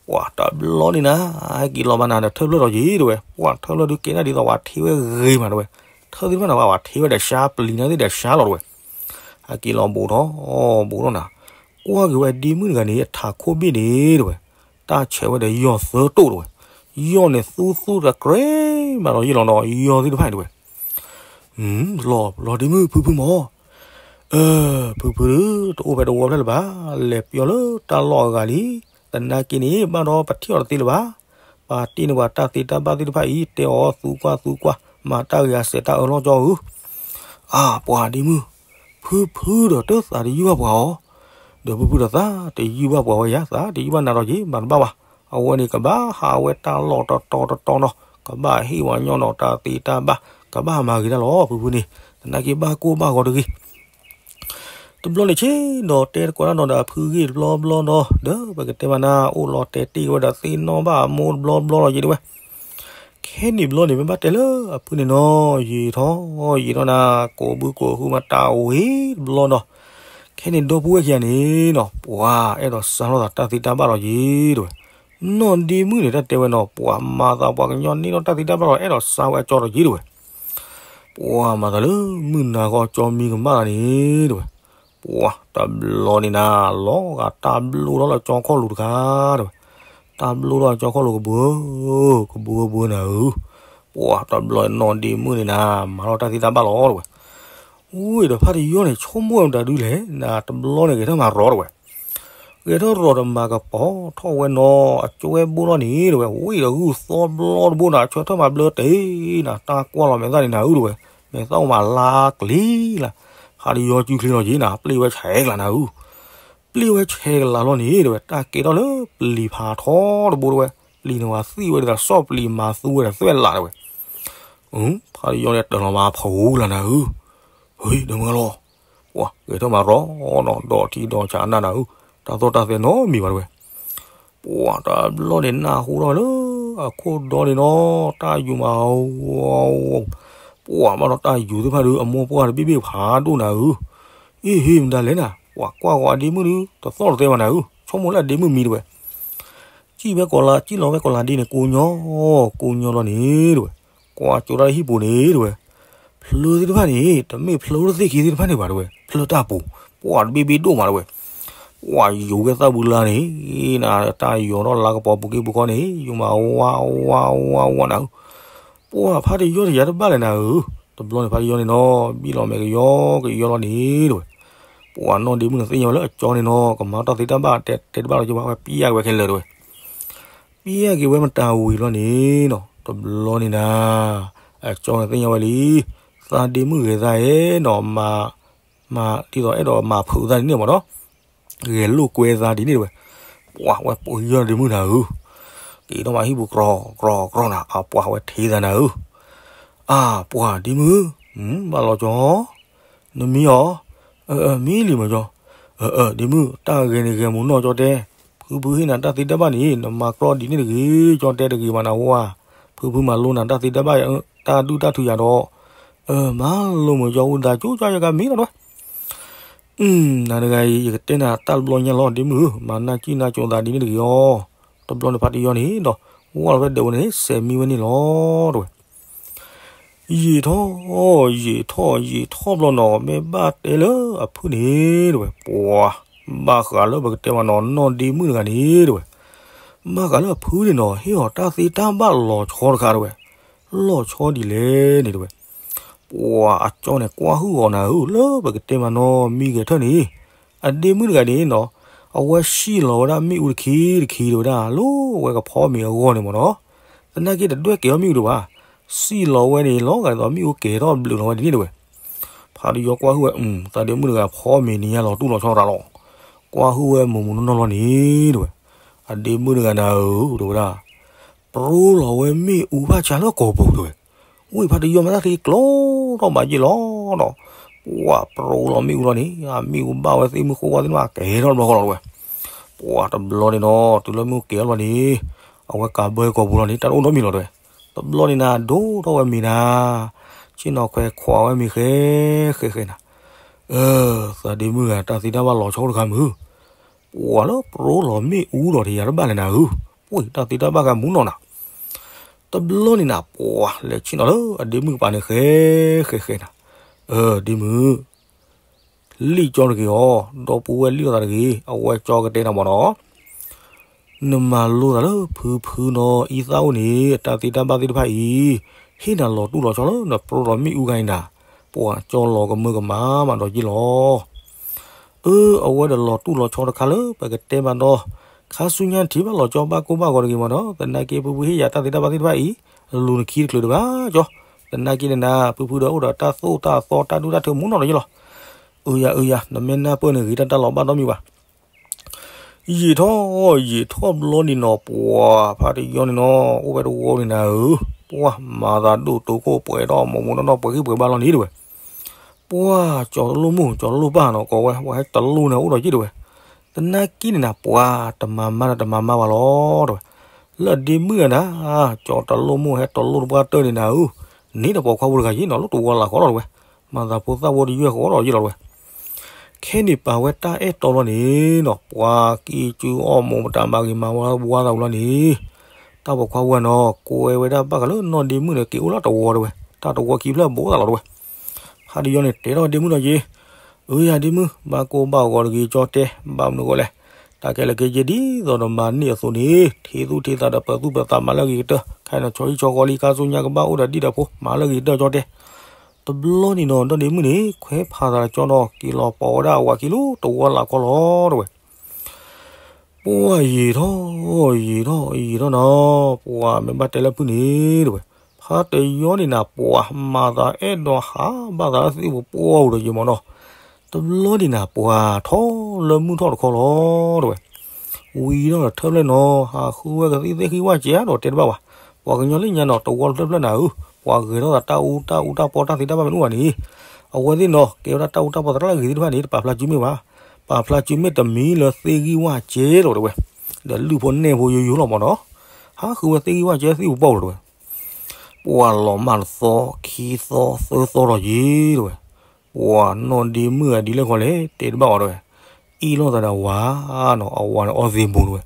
ပှၤတဘျီန့ၣ်နၤ ဟဲက့ၤလီၤဘၣ်နၤဒီးထၢၣ်ဖျၢၣ်ဒီးယ့ၢ်တဲဝဲ, ပှၤထၢၣ်ဖျၢၣ်ဒုးကဲနၣ်ဒ်သိးပှၤထံၣ်ဝဲဂ့ၤမးတဲဝဲ, ထၢၣ်သ့ၣ်တဖၣ်နၤ ပှၤထံၣ်ဝဲဒီးရှါ ပျံၤနၤသ့ၣ်ဒီးရှါလီၤတဲဝဲ, ဟဲက့ၤလီၤဘူးထီၣ် ဘူးထီၣ်နၤ, ကွၢ်က့ၤဝဲဒ့မုၣ်တဂၤန့ၣ် အထးခိၣ်ဘ့ၣ်န့ၣ်တဲဝဲ, တၢ်ဆဲးဝဲဒီးယီၢ်သၢတိၣ်တဲဝဲ, ယီၢ်န့ၣ်သူသူတကြဲးမးဒီးယ့ၢ်လီၤနီၤ ယီၢ်သ့ၣ်တဖၣ်န့ၣ်တဲဝဲ လီၤ လီၤဒ့မုၣ် ဖုဖုမၢ်, အၢ ဖုဖု တအိၣ်ဖဲတဝီဖျၢၣ်လၢၤဘၣ်, လဲၤပျီလၢတၢ်လီၢ်အဂၤလံ, သနာ်က့န့ၣ် ဘၣ်ဒီးပထံၣ်အီၤတသ့လၢၤဘၣ်, ပာ်တ့ၢ်န့ၢ်ပှၤတၢ်သ့တၢ်ဘၣ်သ့ၣ်တဖၣ်အံၤ တဲအီၤသူကွၢ်သူကွၢ်, မၤတၢ်ဂ့ၤအစဲးတၢ်အၢလီၤကၠီဧၢ, အၢ ပှၤဒ့မုၣ်, ဖုဖုဒီးတသးတယုၢ်ဘၣ်ပှၤအီၤ, ဒီးဖုဖုဒီးသးတယုၢ်ဘၣ်နၤဒီးယ့ၢ် မၤတဘၣ်ဘၣ်, အဝဲန့ၣ်ကဘၣ်ဟးဝဲတၢ်လီၢ်တတီတတီနီၤ, ကဘၣ်ဟ့ၣ်ဝဲညီနီၤတၢ်သ့တၢ်ဘၣ်, ကဘၣ်မၤဂ့ၤတၢ်လီၤ ဖုဖုန့ၣ်, သနာ်က့ဘၣ်ကိၢ်ဘၣ်ဂီၤတဂ့ၤ တဘျီန့ၣ်ဆ့ၣ်နီၤ တဲတကိးတၢ်နီၤဒီးအဖုဂ့ၢ်တဘျီဘျီနီၤ, ဒီးပကတဲမးနၤ အိၣ်လီၤတဲာ်တ့ၢ်ဝဲဒီးသ့ၣ်နီၣ်ဘၣ်အမိၢ်တဘျီဘျီလီၤယ့ၢ်တဲဝဲ, ခဲန့ၣ်ဘျီန့ၣ် မ့ၢ်ဘၣ်တဲလၢအဖုန့ၣ်နီၤ, ယံာ်ထီၣ်ယံာ်ထီၣ်နၤ ကိးဘုကိးဟုမတၤဝံၤတဘျီနီၤ, ခဲန့ၣ်ဒီပုၢ်ဝဲၢ်ခံဂၤန့ၣ်နီၤ ပှၤအဲၣ်ဒိးစါထီၣ်သးတၢ်သ့တၢ်ဘၣ်လီၤယ့ၢ်တဲဝဲ, နီၢ်ဒ့မုၣ်န့ၣ် တၢ်တဲဝဲနီၤ ပှၤမၤသးပှၤကညီန့ၢ်ထီၣ်တၢ်သ့တၢ်ဘၣ်လီၤ အဲၣ်ဒိးစါဝဲအကၠီဒီးယ့ၢ်တဲဝဲ ပှၤမၤသးလၢမုၢ်နၤဃီကၠီမံကမၣ်တၢ်န့ၣ်တဲဝဲ, ပှၤတဘျီန့ၣ်နၤ လီၤဂာ်တၢ်ဘျိထီၣ်လၢကၠီခီၣ်လိၤတခါတဲဝဲ, တၢ်ဘျိထီၣ်ကၠီခီၣ်လိၤကဘှၢ ကဘှၢဘှၢနၤဧၢ, ပှၤတဘျီနီၢ်ဒ့မုၣ်န့ၣ်နၤ မၤထီၣ်တၢ်သ့တၢ်ဘၣ်လီၤတဲဝဲ, ဝံၤဒီးဖါတယီန့ၣ် ဆိကမိၣ်ဝဲမတၤဒုလဲၣ် နၤတဘျီန့ၣ်ဂဲၤထၢၣ်မၤရီတဲဝဲ ဂဲၤထၢၣ်ရီတမၤကပီၤထီၣ်ဝဲနီၤ အကၠွဲဘိထီၣ်န့ၣ်တဲဝဲ, ဝံၤဒီးဂုၢ်သီဘျီတဘိနၤ အဆၢထၢၣ်မၤဘျၢတ့ၢ်နၤ တၢ်ကွၢ်လီၤမဲာ်သၣ်န့ၣ်နၤဧၢတဲဝဲ, မဲာ်သၣ်အိၣ်မးလါကျံလၢ်, ဖါတယီစုချ့လီၤက့ၤနၤ ပျ့ၢ်ဝဲဆဲးကလးနၤဧၢ, ပျ့ၢ်ဝဲဆဲးကလးလီၤန့ၣ်တဲဝဲ တၢ်ကဲထီၣ်လၢပျံၤဖးထီတဘိတဲဝဲ, ပျံၤန့ၣ်ဝဲသံၣ်ဝဲဒ်သိးစီၣ်ပျံၤမၤသူဝဲဒီးသွဲၣ်လးတဲဝဲ, ဖါတယီန့ၣ်တၢ်လီၤမၤဖှူလၢ်နၤဧၢ, ဟ့ၣ် ဒၢမုၢ်လီၤ ပှၤဂဲၤထၢၣ်မၤရီနီၤ ဒီးထံဒီးဆးနးနၤဧၢ, တၢ်သီၣ်တၢ်သဲနီတမံၤဘၣ်တဲဝဲ, ပှၤတဘျီန့ၣ်နၢ်ဟူထီၣ်လၢ အခိၣ်ဒီန့ၣ်နီၤ တၢ်ယူၤမၤဝီၤဝီၤ, ပှၤဘၣ်ဒီးတၢ်ယူၤသ့ၣ်တဖၣ်ဒီး အမိၢ်ပှၢ်တဘ့ၣ်ဘ့ၣ်ဖးဒိၣ်နၤဧၢ, အ့ဟ့မတၤလဲၣ်နၤ, ပှၤကွၢ်ဃီၤအဒ့မုၣ်ဒီး တသီၣ်တသဲဘၣ်နၤဧၢ, ဆိကမိၣ်လၢအဒ့မုၣ်မံတဝဲ, စံၣ်ဝဲကီးလါ စံၣ်လီၤဝဲကီးလါဒ်န့ၣ် ကိညီ, ကိညီလီၤန့ၣ်တဝဲ, ကွၢ်ကၠိတၢ်ဟံၣ်ပူၤန့ၣ်တဝဲ, ဖျၢသ့ၣ်တဖၣ်န့ၣ် တမ့ၢ်ဖျၢအိၣ်တသ့ၣ်ခံသ့ၣ်တဖၣ်န့ၣ်ဘၣ်တဝဲ, ဖျၢတၢ်ပူၤ, ပှၤတဘ့ၣ်ဘ့ၣ်ဒိၣ်မးတဝဲ, ပှၤယူၤဝဲသၣ်ဘုလါန့ၣ်, နတၢ်ယီၤထီၣ်လါကပီၤပူၤက့ပူၤခီန့ၣ် ယူၤမးဝါဝါဝါဝါနၤဧၢ, ပှၤဖးတယီတယၤတဘၣ်လဲၣ်နၤဧၢ, တဘျီန့ၣ်ဖးတယီန့ၣ်နီၤ ဘံၣ်လီၤမဲာ်ကယီကယီလီၤန့ၣ်တဝဲ, ပှၤနီၢ်ဒ့မုၣ်န့ၣ်သ့ၣ်ညါဝဲလၢအကၠီန့ၣ်နီၤ ကမၤတၢ်သ့တၢ်ဘၣ်တဲတဲတဘၣ်လီၤက့ဘၣ် ဝဲပျဲက့ၤဝဲခဲလၢာ်တဝဲ ပျဲက့ၤဝဲမတၤဝံၤလီၤန့ၣ်နီၤ တဘျီန့ၣ်နၤ, အကၠီန့ၣ်သ့ၣ်ညါဝဲလံ, သးဒ့မုၣ်ဂဲၤသးဧဲနီၤ, မၤ, မၤဒ်သိးအဲၣ်ဒိးမၤဖုးသးဒ်န့ၣ်မ့ၢ်နီၤ, ဂဲၤလိာ်ကွဲသးဒ်န့ၣ်တဝဲ, ပှၤဝဲပှ့ၤယီၢ်ဒ့မုၣ်နၤဧၢ, က့ၤထီၣ်မးဟံၣ်ပူၤကြီကြီကြီနၤ အပှၤဝဲထံၣ်သးနၤဧၢ, အါ ပှၤဒ့မုၣ်, ဘၣ်လီၤကၠီ နမံအီၤ, မံလံမၢကၠီ, ဒ့မုၣ် တၢ်ဂဲၤန့ၣ်ဂဲၤမူနီၢ်ကၠီတဲ, ဖုဖုဟ့ၣ်နၤတၢ်သ့တၢ်ဘၣ်န့ၣ် နမၤကြီဒ်န့ၣ်တဂ့ၤ, ကၠီတဲတဂ့ၤမးနဝါ, ဖုဖုမၤလိနၤတၢ်သ့တၢ်ဘၣ် တၢ်ဒုၣ်တၢ်ထုယၤဒီး, မၤလိမၢကၠီ အိၣ်သးကၠိကၠီယကမံလီၤတဝဲ, နၤတဂၤအံၤ ယကတဲနၤတၢ်တဘျီညါလီၤ ဒ့မုၣ်ဧၢ, မၤနၢ်ကံၣ်နၢ်ကၠိသးဒ်န့ၣ်တဂ့ၤအီၤ, တဘျီန့ၣ်ဖးတယီန့ၣ်ဒီး ဝၢ်လီၤဖဲဒၢးဝဲန့ၣ် စဲးမံဝဲန့ၣ်လီၤတဝဲ ယံာ်ထီၣ်, ယံာ်ထီၣ် ယံာ်ထီၣ်ဘျီနီၤ မ့ၢ်ဘၣ်တဲလၢအဖုန့ၣ်တဝဲ, ပှၤ, ဘၣ်ဃးလၢပကတဲမးနီၤ နီၢ်ဒ့မုၣ်တဂၤန့ၣ်တဝဲ, ဘၣ်ဃးလၢအဖုန့ၣ်နီၤ ဟ့ၣ်အီၤတၢ်သ့တၢ်ဘၣ်လီၤဆီတခါတဝဲ, လီၤဆီဒ်လဲၣ်န့ၣ်တဝဲ, ပှၤအကၠီန့ၣ်ကွၢ်ဟုၣ်အီၤနၤဧၢ လၢပကတဲမးနီၤ မံဂဲၤထၢၣ်န့ၣ် အဒ့မုၣ်တဂၤန့ၣ်နီၤ, အဝဲစံၣ်လီၤဝဲဒၣ်မ့ၣ်အူတခံတခံတဝဲဒၣ် လၢအဝဲကဖီမ့ၤအဂီၢ်န့ၣ်မ့ၢ်နီၤ, သနာ်က့တဒွဲၣ်ကဲၤအီၤမ့ၣ်အူဒံးဘၣ်, စံၣ်လီၤဝဲန့ၣ်လီၤဂာ်ဒ်သိးမ့ၣ်အူကဲၤထီၣ်ဘျုးလီၤဝဲဒ်န့ၣ်တဝဲ, ဖးတယီကွၢ်ဟုၣ်ဝဲ, သးဒ့မုၣ်တဂၤဖီမ့ၤန့ၣ်ညါလီၤတူၢ်လီၤဆီတၢ်လီၤ, ကွၢ်ဟုၣ်ဝဲမူးမူးနီၢ်နီၢ်လီၤန့ၣ်တဝဲ, အဒ့မုၣ်တဂၤနၤဧၢ တဝဲဒၣ် ပရိလီၤဝဲမ့ၣ်အူဘၣ်ဆါလၢကိာ်ပူၤတဝဲ, ဝံၢ်ဖးတယီမ့ၢ်တၢ်သ့ကျီထီၣ်ဘးယ့ၢ်လီၤဒီး, ပှၤပရိလီၤမ့ၣ်အူလီၤန့ၣ် အမ့ၣ်အူဘၣ်ဝဲသ့ၣ်မုၢ်ဃိဝါသ့ၣ်တဖၣ်ကဲၤထီၣ်တဘျီဃီလီၤတဝဲ, ပှၤတဘျီန့ၣ်နီၤ တုၤလၢမ့ၣ်အူကဲၤထီၣ်လီၤန့ၣ်, အဝဲကးဘၢကိာ်ပူၤလီၤန့ၣ် တၢ်တအိၣ်နီတမံၤလီၤတဝဲ, တဘျီန့ၣ်နၤ ဒိၣ်ထီၣ်ဝဲမ့ၤနၤ, ဆ့ၣ်နီၤခွဲးခွးဝဲမ့ၤဃဲဃဲဃဲနၤ, သးဒ့မုၣ်ဂၤ တၢ်သ့တၢ်ဘၣ်လီၤဆီတခါမုၢ် ပှၤလၢပရိလီၤမ့ၣ်အူဒီးတယၤတဘၣ်လဲၣ်နၤဧၢ, ပှ့ၢ်တၢ်သ့တၢ်ဘၣ်ကမူနီၢ်နၤ, တဘျီန့ၣ်နၤ ပှၤလဲၤဆ့ၣ်နီၤလၢအဒ့မုၣ်ကပၤန့ၣ်ဃဲဃဲဃဲနၤ, ဒ့မုၣ်, လံၣ်ကၠီတဂ့ၤအီၤ, ဒီပုၢ်ဝဲၢ်လံၣ်လိာ်သးတဂ့ၤ, အဝဲကၠီကတဲနၤမ့ၢ်နီၤ နမၤလိသးလၢဖုဖုနီၤ အံသၣ်အိၣ်န့ၣ် အတၢ်သ့တၢ်ဘၣ်သ့ၣ်တဖၣ်အံၤ, ဟ့ၣ်နၤလီၤတူၢ်လီၤဆီလၢနပရိလီၤမ့ၣ်အူဂၤအံၤနၤ, ပှၤကၠီလီၤကမၢကမၣ်မးဒီးယ့ၢ်လီၤ. အၢ အဝဲဒီးလီၤတူၢ်လီၤဆီတခါလၢပကတဲမးဒီး, ခါဆူညါထံၣ်ဘၣ်လီၤကၠီဘၣ်ကိၢ်ဘၣ်ဂီၤတဂ့ၤမ့ၢ်နီၤ, သနာ်က့ဖုဖုဟ့ၣ်ယၤတၢ်သ့တၢ်ဘၣ်သ့ၣ်တဖၣ်အံၤ, လူၤနခံတချုးတဘၣ်ကၠီ, သနာ်က့န့ၣ်နၤ ဖုဖုဒီးအိၣ်ဒီးတၢ်သိၣ်တၢ်သီတၢ်ဒူတၢ်ထၢမူနီၢ်ဒီးယ့ၢ်လီၤ. အၢယၤ အၢယၤ နမ့ၢ်နၢ်ပၢၢ်န့ၣ်ဂ့ၤတၢ်တၢ်လီၤဘၣ်ဒီမံၤဘၣ် ယံာ်ထီၣ် ယံာ်ထီၣ်ဘျီန့ၣ်နီၤ ပှၤဖးတယီန့ၣ်နီၤ အိၣ်ဝဲတဝီန့ၣ်နၤဧၢ, ပှၤမၤသးဒိၣ်တိခိၣ်ပှဲၤထီၣ်မိၢ်မိၢ်နီၢ်နီၢ်ပှဲၤဂံၢ်ပှဲၤဘါလီၤန့ၣ်တဝဲ, ပှၤကၠီတလိၣ်မိၢ်ကၠီတလိၣ်ပၢ်နီၤ ကိးဝဲ ပှၤဟဲတလိၣ်န့ၣ်အိၣ်ဒီးယ့ၢ်တဝဲ, သနာ်က့န့ၣ်နၤ ပှၤတမၤမါဒီးတမၤမါဘၣ်လီၤတဝဲ, လၢအဒ့မုၣ်ဂၤနၤ, ကၠီတလိၣ်မိၢ်ဟဲတလိၣ်တပှၢ်တၢၢ်န့ၣ်နၤဧၢ, န့ၣ်ဒီးပိာ်ခွါဖိတဂၤယ့ၢ်နီၤ လၢတဝီလၢ်ဃီလီၤတဝဲ, မၤသးဖိသၣ်ဖိတယွဲၢ်ဃီဒီးယ့ၢ်လီၤတဝဲ ခဲန့ၣ်ပာ်ဝဲတၢ်အဲၣ်တီလီၤန့ၣ်နီၤ ပှၤကံၢ်ကၠူအီၣ်မိၢ်ပတၢ်မၤဂ့ၤမၤဝါဝါသးဝံၤလီၤန့ၣ်, တၢ်ပိာ်ခွါဝဲနီၤ ကိးဝဲဒၣ်ဘၣ်ဃးလၢနီၢ်ဒ့မုၣ်န့ၣ် က့ၤအိၣ်လၢတဝီတဝဲ, တၢ်တဝီခံဖျၢၣ်ဘိသးလီၤတဝဲ, ဖးတယီန့ၣ်တဲထီၣ်ဒ့မုၣ်လီၤက့ၤ, အၢယၤဒ့မုၣ် ဘၣ်ကိၢ်ဘၣ်ဂီၤတဂ့ၤကၠီတဲ ဘၣ်မနုၤအဃိလဲၣ်, တၢ်ခဲလၢာ်ခဲဆ့ဒ်သိးဒီးမၤန့ၢ်အသိးန့ၣ် ထံသူၣ်ထံသးဒီးပၢၤသူၣ်ပၢၤသးမၤလၢအဂ့ၤကတၢၢ် ခဲအံၤနီၤ ဆီဟံၣ်ဆီဃီလံ ခါဆူညါကဘၣ်အိၣ်ဒီးဒံၣ်ဒီးဖိ မၤလၢအဂ့ၤကတၢၢ်ကၠီတဲ တဘျီန့ၣ်နီၤ နီၢ်ဒ့မုၣ်န့ၣ် ခွဲးဖးသးဒီးကၠီနီၤ က့ၤလီၤပိာ်ဝဲဒၣ်အဝၤခံလီၤတဝီလၢ်ကီလီၤတဝဲ, ပှၤယံာ်ထီၣ် ယံာ်ထီၣ် ယံာ်ထီၣ်နီၤ ပှၤမ့ၢ်ဘၣ်တဲလၢဖုန့ၣ်တဝဲ, ဖးတယီန့ၣ်နၤ ပှၤမၤသးအဲၣ်ဒိးဟးဘၣ်သးလၢသ့ၣ်ပူၤပှီၢ်ပူၤဒီးယမီၤနီၤ, တဘျီန့ၣ်နၤ ပှၤထီၣ်လၢမုၢ်ထီၣ်တခီလီၤတဝဲ, ဝံၤဒီးထၢဖျၢၣ်နီၤ ဟးဃုဝဲကသံၣ်သ့ၣ်ဃံဝၣ်ကဲဒီးတဲတဘၣ်ဘၣ်, ပှၤကညီလၢညါနီၤ တဝီတဖျၢၣ်ဖျၢၣ်နၤဧၢ, ပှၤဂဲၤထီၣ်သးတၢ်အူတၢ်အူတၢ်ပီတၢ်သ့တၢ်ဘၣ်မနုၤဘၣ်န့ၣ်, အဝဲသ့ၣ်နီၤ ကဲဝဲဒၣ်တၢ်အူတၢ်ပီသရၣ်ဂ့ၤသ့ၣ်တဖၣ်န့ၣ် တပာ်ဖျါစုမ့ၢ်ဘၣ်, ပာ်ဖျါစုမ့ၢ်တမံၤလၢသ့ၣ်ဂံၢ်ဝၣ်ကဲလီၤတဝဲ, ဒီးလုၢ်ဖိနဲၣ်ဖိယိယိလီၤမီၤနီၤ, ဟးဃုဝဲသ့ၣ်ဂံၢ်ဝၣ်ကဲသ့ၣ်ပူၤပှီၢ်ပူၤလီၤတဝဲ ပှၤလီၤမၢ်တသီ ခံသီ သၢသီထီၣ်က့ၤ တဲဝဲ, ပှၤနီၢ်ဒ့မုၣ်ဂၤဒ်လဲၣ်ခီလဲၣ် တဲတဘၣ်အီၤ တဲဝဲ, အ့ၣ်လိာ်သးဒီးအဝၤနီၤ, အဝၤန့ၣ် အီသံးမူၤ တဲဝဲ.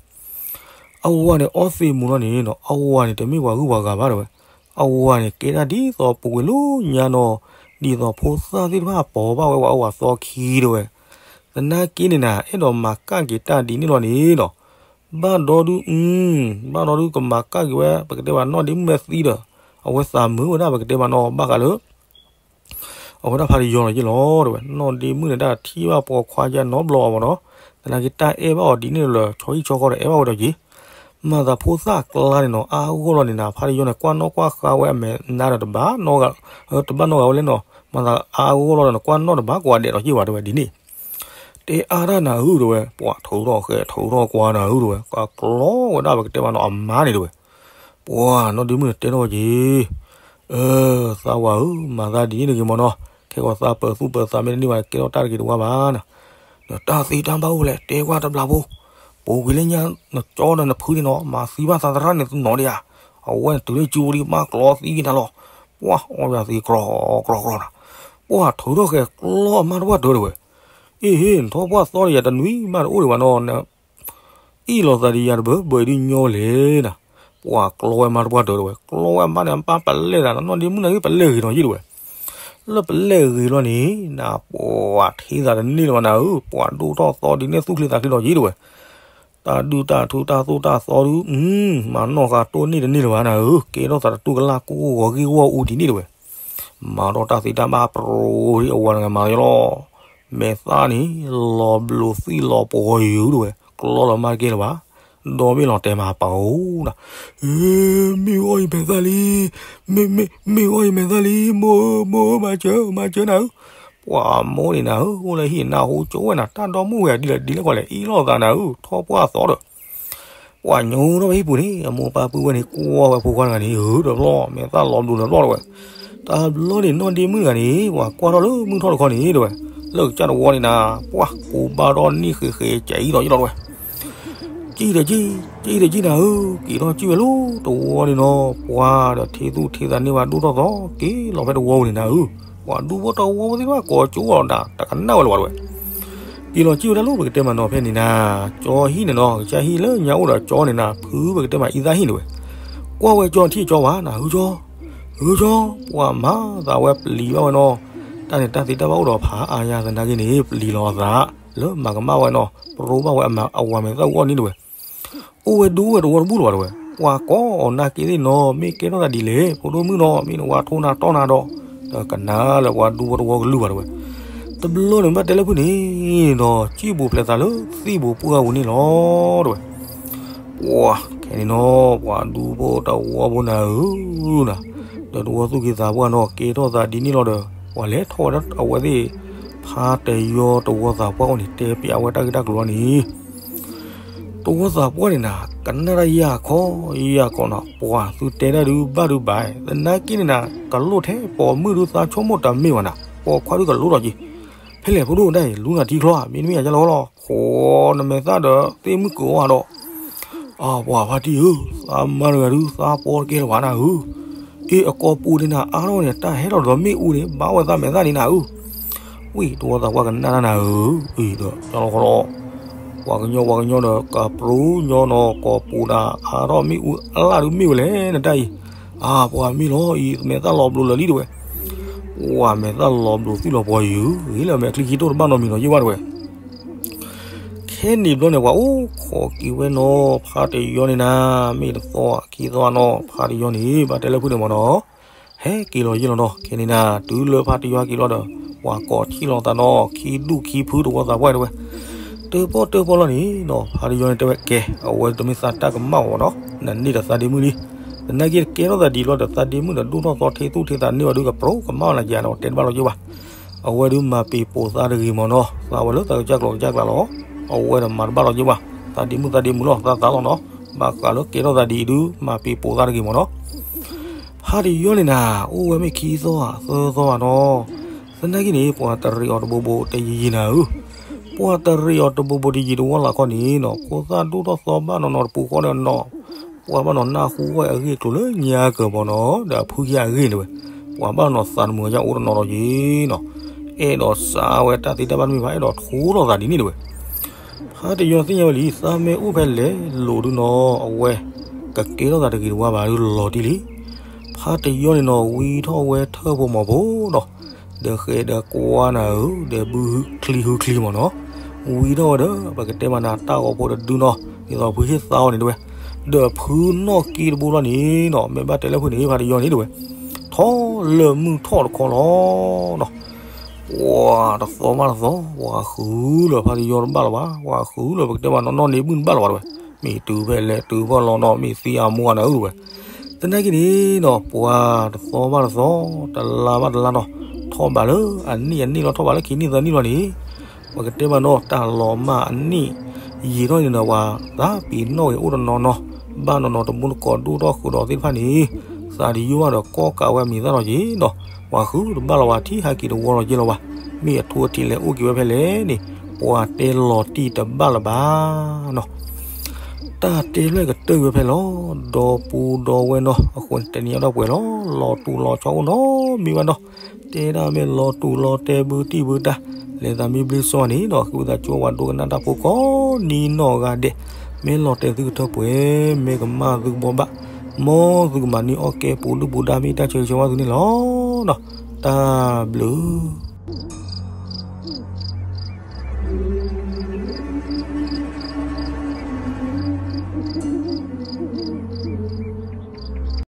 အဝၤန့ၣ် အီသံးမူၤလီၤန့ၣ်နီၤ, အဝၤန့ၣ် တမ့ၢ်ပှၤဂုၤပှၤဂၤဘၣ် တဲဝဲ. အဝၤန့ၣ် ကဲဒၣ်ဒ်သိးပူၤကွံာ်လၢညါနီၤ, ဒ်သိးဖိသၣ်သ့ၣ်တဖၣ်ပိာ်ဘၣ်ဝဲပှၤအိၣ်ဝးသီခံ တဲဝဲ. သနာ်က့န့ၣ်နၤ အဲၣ်ဒိးမၤကၣ်က့ၤတၢ်ဒ်န့ၣ်လီၤန့ၣ်နီၤ, ဘၣ်ဒီဒု ဘၣ်ဒီဒုကမၤကၣ်က့ၤဝဲ ပကတဲဘၣ်နီၢ်ဒ့မုၣ်မ့ၢ်သံဒီး အဝဲသးမုာ်ဝဲဒၣ် ပကတဲဘၣ်နီၤ ဘၣ်ဃးလၢ အဝဲဒၣ်ဖါတယီလီၤယ့ၣ်လီၤ တဲဝဲ. နီၢ်ဒ့မုၣ်န့ၣ် တၢ်ထံၣ်ဘၣ်ပိာ်ခွါယါနီတဘျီဘၣ်နီၤ, သနာ်က့တၢ်အဲၣ်ဘၣ်အီၤဒ်န့ၣ်လၢ ဆီဟံၣ်ဆီဃီဒီး အဲၣ်ဘၣ်ဝဲဒီးက့ၤ, မၤသးဖိသၣ်အကျါန့ၣ်နီၤ အါဂီၢ်လီၤန့ၣ်နၤ ဖါတယီန့ၣ် ကွၢ်နီၣ်ကွၢ်ဃါဝဲအမဲာ်နါဒီးတဘၣ်နီတဂၤ, တဘၣ်နီတဂၤဝဲလဲၣ်နီၤ, မၤသးအါဂီၢ်လီၤဒီး နကွၢ်နီၣ်တဘၣ်ကိးဂၤဒဲးဒီးက့ၤဘၣ် တဲဝဲဒ်န့ၣ် တဲအါတၢ်နၤဧၢ တဲဝဲ, ပှၤထုးထီၣ်ဃဲထုးထီၣ်ကွၢ်နၤဧၢ တဲဝဲ, ကကျီဝဲဒၣ် ပကတဲဘၣ်နီၤ အမါန့ၣ် တဲဝဲ. ပှၤနီၢ်ဒ့မုၣ်န့ၣ် တဲထီၣ်ဝဲက့ၤ, အၢ သးဝၤဧၢ, မၤသးဒ်န့ၣ်တဂ့ၤမ့ၢ်နီၤ, ခဲကီးသးပၢၤသူၣ်ပၢၤသးမ့ၢ်တန့ၢ်ဘၣ် ကဲထီၣ်တၢ်တဂ့ၤတဝါဘၣ်နီၤ, ဒီးတၢ်သ့တၢ်ဘၣ်အိၣ်ဖဲလဲၣ် တဲကွၢ်တဘျီဖိ, ပိာ်ကွံာ်လၢညါ နကၠီဒီးနဖုန့ၣ်နီၤ မၤသံဘၣ်သးသရၣ်န့ၣ်တနီၤဒံးဧါ, အဝဲန့ၣ်တုၤလၢကၠူဝံၤမးကျီသံက့ၤနၤလီၤ, ပှၤအီၣ်ယၤသံကြီကြီကြီနီၤ, ပှၤထုးထီၣ်ဃဲကျီအမါတပှၢ်တၢၢ် တဲဝဲ, အ့ၣ် နထီၣ်ပှၢ်သီဒီးယၤတနွံမးတအိၣ်ဒံးဘၣ်နီၤ အ့ၣ်လိာ်သးဒ်ယၤတဘၣ်ဘၣ်အံၤဒ်ညီလဲၣ်နၤ, ပှၤကျီဝဲမါတပှၢ်တၢၢ် တဲဝဲ, ကျီဝဲအမါန့ၣ် အပၢ်ပလဲၢ်သးနီၢ်ဒ့မုၣ်န့ၣ် ပလဲၢ်ဂ့ၤနီၤယ့ၣ် တဲဝဲ, လၢပလဲၢ်ဂ့ၤလီၤန့ၣ် နပှၤထံၣ်သးတန့ၢ်လၢၤဘၣ်နၤဧၢ, ပှၤဒိၣ်ထီၣ်သီဒ်န့ၣ်သူၣ်ချ့သးချ့လီၤယ့ၣ် တဲဝဲ, တၢ်ဒုၣ်တၢ်ထူတၢ်သိၣ်တၢ်သီဒု မၤနီၢ်ဃာ်တိၢ်န့ၢ်တန့ၢ်လၢၤဘၣ်နၤဧၢ, ကဲထီၣ်သးတတူၢ်ကလၢ်ကိၢ်ဂီၤဂ့ၢ်ဂီၢ်အူဒ်န့ၣ် တဲဝဲ မၤထီၣ်တၢ်သ့တၢ်ဘၣ်ပြိၤဒ်အဝၤတဂၤမၤလီၤ, မဲာ်သၣ်န့ၣ် လီၤဘျိးသံလီၤပှီၤယုာ် တဲဝဲ, ကျီလီၤမါတကဲလၢၤဘၣ်, ဒီဘ့ၣ်လီၤတဲာ်မၤပာ်အိၣ်နၤ, မ့ၢ်အီၣ်ယမဲာ်သၣ်လံ, မ့ၢ်အီၣ်ယမဲာ်သၣ်လံ, မိၢ်ဧၢ မိၢ်ဧၢ မၤစၢၤ မၤစၢၤနၤဧၢ, ပှၤမိၢ်န့ၣ်နၤဧၢ, အိၣ်လၢဟံၣ်နၢ်ဟူကၠိဝဲနၤ, တၢ်ဒီမုၣ်ဝဲဒ်လဲၣ်ဒ်လဲၣ်ကီးလဲၣ် အ့ၣ်လိာ်သးနၤဧၢ, ထီၣ်ပှၢ်သီဒီး ပှၤညိထီၣ်ဝဲဟံၣ်ပူၤန့ၣ် အမိၢ်ပၢ်ပုၢ်ဝဲၢ်န့ၣ် ကွၢ်ဝဲဖိခွါတဂၤန့ၣ် ဧၢ တဘျီ မဲာ်သၣ်လီၤဘျိးတဘျီ တဲဝဲ, တဘျီန့ၣ် နီၢ်ဒ့မုၣ်တဂၤန့ၣ် ပှၤကွၢ်ထီၣ်လၢမုၢ်ထီၣ်တခီန့ၣ် တဲဝဲ, လၢကစၢ်တဝီန့ၣ်နၤ ပှၤကူဘၣ်ထီၣ်န့ၢ်ဃဲးဃဲးကဲအံၤဒီးယ့ၣ်လီၤ တဲဝဲ, ကံၣ်ဒီးကံၣ် ကံၣ်ဒီးကံၣ်နၤဧၢ, က့ၤထီၣ်ကံၣ်ဝဲလၢတဝီန့ၣ်နီၤ ပှၤဒီးထံသူၣ်ထံသးန့ၢ်ဝဲဒိၣ်ထီၣ်သီ က့ၤလီၤဖဲတဝီပူၤန့ၣ်နၤဧၢ, ပှၤဒူဖိတဝီဖိသ့ၣ်တဖၣ်ကိးကၠိဒီးတကနၣ်ဝဲလၢၤဘၣ် တဲဝဲ က့ၤလီၤကံၣ်ဝဲဒၣ်လၢပကတဲမးနီၤ ဖဲန့ၣ်နၤ ကၠီဟံၣ်န့ၣ်နီၤ ကစၢ်ဟံၣ်လၢညါအိၣ်ဒီးကၠီန့ၣ်နၤ ဖုပကတဲမးအံသၣ်ဟံၣ်န့ၣ်ဝဲ, ကွၢ်ဝဲကၠီထံၣ်ကၠီဝါနၤ ဟုကၠီ, ဟုကၠီ, ပှၤမၤသးဝဲပျံၤဘၣ်ဝဲနီၤ, တၢ်န့ၣ်တၢ်သ့တၢ်ဘၣ်အိၣ်ဒီးဖးအါယါသနာ်က့န့ၣ် ပျံၤလီၤအသး လၢမၤကမၣ်ဝဲနီၤ ပရိဘၣ်ဝဲအဝၤမဲာ်သၣ်အူအီၣ်န့ၣ်တဝဲ အိၣ်ဝဲဒူဝဲတဝီတဘူၣ်လၢၤဘၣ်တဝဲ, ပှၤကိးအီၤနာ်က့သ့ၣ်နီၤ မ့ၢ်ကဲထီၣ်သးဒ်လဲၣ် ဖိဒိၣ်မုၣ်နီၤ မ့ၢ်နဝၤထိၣ်နၤတီၢ်နၤဒီး, ဒီးကနၣ်လၢပှၤဒူဖိတဝီကလုၢ်ဘၣ်တဝဲ, တဘျီန့ၣ်ဘၣ်တဲလၢဖုန့ၣ်ဒီး ကံၣ်ပူၤဖျဲးသးလၢသံၣ်ပူၤပှၢ်ပူၤန့ၣ်လီၤ တဝဲ, ပှၤခဲန့ၣ်နီၤ ပှၤဒူဖိတဝီဖိနၤဧၢ, ဒီးတဝီသူၣ်က့သးပှၢ်နီၤ ကဲထီၣ်သးဒ်န့ၣ်လီၤဒီး ပှၤလဲၤထီၣ်ဝဲဒၣ်အဝဲသ့ၣ် ဖါတယီတဝီသးပှၢ်အအိၣ်န့ၣ် တဲပျးဝဲတၢ်ဂ့ၢ်တၢ်ကျိၤလီၤန့ၣ် တဝီသးပှၢ်န့ၣ်နၤ ကနၣ်တၢ်ယၢ်ခီယၢ်ခီနီၤ ပှၤသုတဲတၢ်ဒုးဘၣ်ဒုးဘၣ် သနာ်က့န့ၣ်နၤ ကလိၣ်ထဲပိာ်မုၣ်ဒုးသးဆိကမိၣ်တမ့ၢ်ဘၣ်နၤ ပိာ်ခွါဒုးကလိၣ်ထီၣ်က့ၤ, ဖဲလဲၣ်ဖိဒိၣ်ဒၣ်အံၤ လူနၤထံချီဧါ မ့တမ့ၢ်ယၤယလီၤလီၤ ဃိးနမဲာ်သၣ်ဒီးသ့ၣ်မုၣ်ကဝီၤဒီး, အၢ ပှၤဖါတံၢ်ဧၢ, သးမါတဂၤဒုးသးပီတကဲလၢၤဘၣ်နၤဧၢ, အ့ၣ် အကိာ်ပူၤန့ၣ်နၤ အါထီၣ်န့ၣ် တၢ်ဟဲထီၣ်ဒီးမ့ၣ်အူန့ၣ် ဘၣ်ဝဲသးမဲာ်သၣ်န့ၣ်နၤဧၢ ဝံၣ်တဝီသးပှၢ်ကနၣ်တၢ်နၤဧၢ, အံၤဒီးယလီၤဃီလီၤ, ပှၤကညီပှၤကညီဒီးကပြူညီနီၤ ကိာ်ပူၤနၤ အါထီၣ်မ့ၣ်အူအလၣ်ဒုးမ့ၢ်ဝဲလဲၣ်နတၢ်အံၤ, အၢ ပှၤမ့ၢ်လီၤအံၤ မဲာ်သၣ်လီၤဘျိးလၢာ်လံတဝဲ, ပှၤမဲာ်သၣ်လီၤဘျိးသွံၣ်လီၤပှီၤယုာ် ဂ့ၤလၢအမဲာ်ချံခံတိၣ်တဘၣ်နီတမံၤနီၤယ့ၢ်ဘၣ်တဝဲ ခဲန့ၣ်ဘျီန့ၣ် ပှၤအိၣ်ခိးက့ၤဝဲနီၤ ဖါတယီန့ၣ်နၤ, မ့ၢ်တသီခံသီနီၤ ဖါတယီန့ၣ် ဘၣ်တဲလၢဖုန့ၣ်မ့ၢ်နီၤ, ဟဲက့ၤလီၤယ့ၢ်လီၤနီၤ ခဲန့ၣ်နၤ တုၤလၢဖါတယီဟဲက့ၤလီၤဒီး ပှၤကိးထံၣ်လိာ်သးနီၤ ခံဒူၣ်ခံဖုတဝီသးပှၢ်တဝဲ, တၢၣ်ပီၣ်တၢၣ်ပီၣ်လီၤန့ၣ်နီၤ ဖါတယီန့ၣ်တဲဝဲကဲ အဝဲတမ့ၢ်သးတၢ်ကမၣ်ဝဲနီၤ နန့ၢ်ဒီးသးဒ့မုၣ်လံ, သနာ်က့ကဲထီၣ်သးဒ်လီၤဒီး သးဒ့မုၣ်ဒီးဒိၣ်ထီၣ်သီထံသူၣ်ထံသးန့ၢ်ဝဲဒုးကပြူၤကမၣ်ဝဲနၤယၤနီၤ တဲတဘၣ်လီၤယ့ၢ်ဘၣ် အဝဲဒုးမၤပံၤပိာ်သးတဂ့ၤမ့ၢ်နီၤ သးဝဲလၢသးကစၢ်ကျိၤကစၢ်ကျါလီၤ, အဝဲဒီးမၤတဘၣ်လီၤယ့ၢ်ဘၣ်, သးဒ့မုၣ်သးဒ့မုၣ်လီၤ သးသးလီၤနီၤ, ဘၣ်ဃးလၢကဲထီၣ်သးဒ်အံၤဒုး မၤပံၤပိာ်သးတဂ့ၤမ့ၢ်နီၤ, ဖါတယီန့ၣ်နၤ အိၣ်ဝဲမ့ၢ်ခံသီဧါ သၢသီဧါနီၤ, သနာ်က့န့ၣ် ပှၤတရံးအီၤတဘိးဘိးတယံာ်ယံာ်နၤဧၢ, ပှၤတရံးအီၤတဘိးဘိးတယံာ်တဝီလၢ်ခီန့ၣ်နီၤ ဖိသၣ်ဒိၣ်ထီၣ်သီဘၣ်နီၤနီၤတပူၤဃီန့ၣ်နီၤ, ပ ပှၤဘၣ်နီၤနၢ်ဟူဝဲအဂ့ၢ်အကျိၤလၢညါကၢၤဘီနီၤ ဒီးအဖုယဲၢ်အဂ့ၢ်န့ၣ်ဝဲ, ပှၤဘၣ်နီၤသးတမုာ်ညါအိၣ်တနီၤလီၤက့ၤနီၤ, အဲၣ်ဒိးစးဝဲတၢ်သ့တၢ်ဘၣ်တမ့ၢ်ဘၣ် အဲၣ်ဒိးထိထီၣ်သးဒ်န့ၣ်တဝဲ. ဖါတယီသ့ၣ်ညါဝဲလံ သးမ့ၢ်အိၣ်ဖဲလဲၣ်လိၤဒုနီၤ အဝဲကကဲထီၣ်သးတဂ့ၤတဝါဘၣ်ဒုလီၤတံၢ်လံ. ဖါတယီန့ၣ်နီၤ ဝံထီၣ်ဝဲထၢၣ်ဖိမီၤဖိနီၤ, ဒီးဃဲးဒီးကွၢ်နၤဧၢ ဒီးဘုဟုချံဟုချံမီၤနီၤ, ဝံထီၣ်ဝဲဒီး ပကတဲမးနၤတၢ်ဂီၤဖိတဒုနီၤ ဒ်သိးဖုဟ့ၣ်သါအီၤန့ၣ်တဝဲ, ဒီးဖုနီၣ်က့တဘိလီၤန့ၣ်နီၤ မ့ၢ်ဘၣ်တဲလၢဖုန့ၣ် ဖါတယီန့ၣ်တဝဲ, ထီၣ်လၢမုၢ်ထီၣ်တခီလီၤနီၤ ပှၤတသီဘၣ်တသီ ပှၤဃုလၢဖါတယီတဘၣ်လၢၤဘၣ်, ပှၤဃုလၢပကတဲမးနီၢ်နီၢ်န့ၣ်ဘုၣ်တဘၣ်လၢၤဘၣ်တဝဲ, မ့ၢ်တုၤဖဲလဲၣ်တုၤဖီၣ်လီၤနီၤ မ့ၢ်သံအမိၢ်အနၢ်အုၣ်တဝဲ. သနာ်က့န့ၣ်နီၤ ပှၤတသီဘၣ်တသီ တလါဘၣ်တလါနီၤ ထီၣ်ဘးလၢအနံၣ်အနံၣ်လီၤ ထီၣ်ဘးလၢခံနံၣ်သၢနံၣ်လီၤန့ၣ် ပကတဲမးနီၤ တၢ်လီၤမၢ်အနံၣ်ယံာ်ထီၣ်န့ၣ်ဒီး ပှၤသးပ့ၤနီၣ်ဂ့ၤအိၣ်တနီၤနီၤ, ဘၣ်နီၤနီၤတမူတကိးဒိၣ်ထီၣ်ဃုာ်ဒီးသ့ၣ်တဖၣ်န့ၣ်, သးတယိဘၣ်ဒီးကီၢ်ကးဝဲအမံၤသၣ်လီၤက့ၤနီၤ, ပှၤဃုတဘၣ်လီၤဝဲထံဟးက့ၤတဝီလီၤက့ၤလီၤဝဲ, မ့ၢ်အထူအထံးလဲၤအိၣ်က့ၤဝဲဖဲလဲၣ်န့ၣ်, ပှၤတဲလီၤတံၢ်တဘၣ်လၢၤဘၣ်နီၤ. တၢ်တဲဖျၢၣ်ကတၢၢ်ဝဲဖဲလီၤ, ဒီပူၤဒီဝဲၢ်နီၤ အဃိန့ၣ် တနံၤအံၤဒီးပှဲၤလီၤ, လီၤတူာ်လီၤဆီအိၣ်နီတမံၤဘၣ်နီၤ, တဲဒၣ်မ့ၢ်လီၤတူာ်လီၤတဲဘုတံၢ်ဘုတၢ်, လဲၤသးမံဘျ့စီန့ၣ်ဒီး ဃ့ဝံသးစူၤဝဲဒိကနၣ်တၢ်ဖိကိးနံၤနီၢ်ဂၤဒဲး, မ့ၢ်လီၤတဲာ်သုကထၢပှဲၤ, မ့ၢ်ကမၣ်သုကဘီဘၣ်, မ်သုကမၤန့ၢ်အီၣ်ကဲပူၤဒုၣ်ပူၤဒါမ့ၢ်တၢ်ဆၢဂ့ၤဆၢဝါသုန့ၣ်လီၤ. တၢ်ဘျုး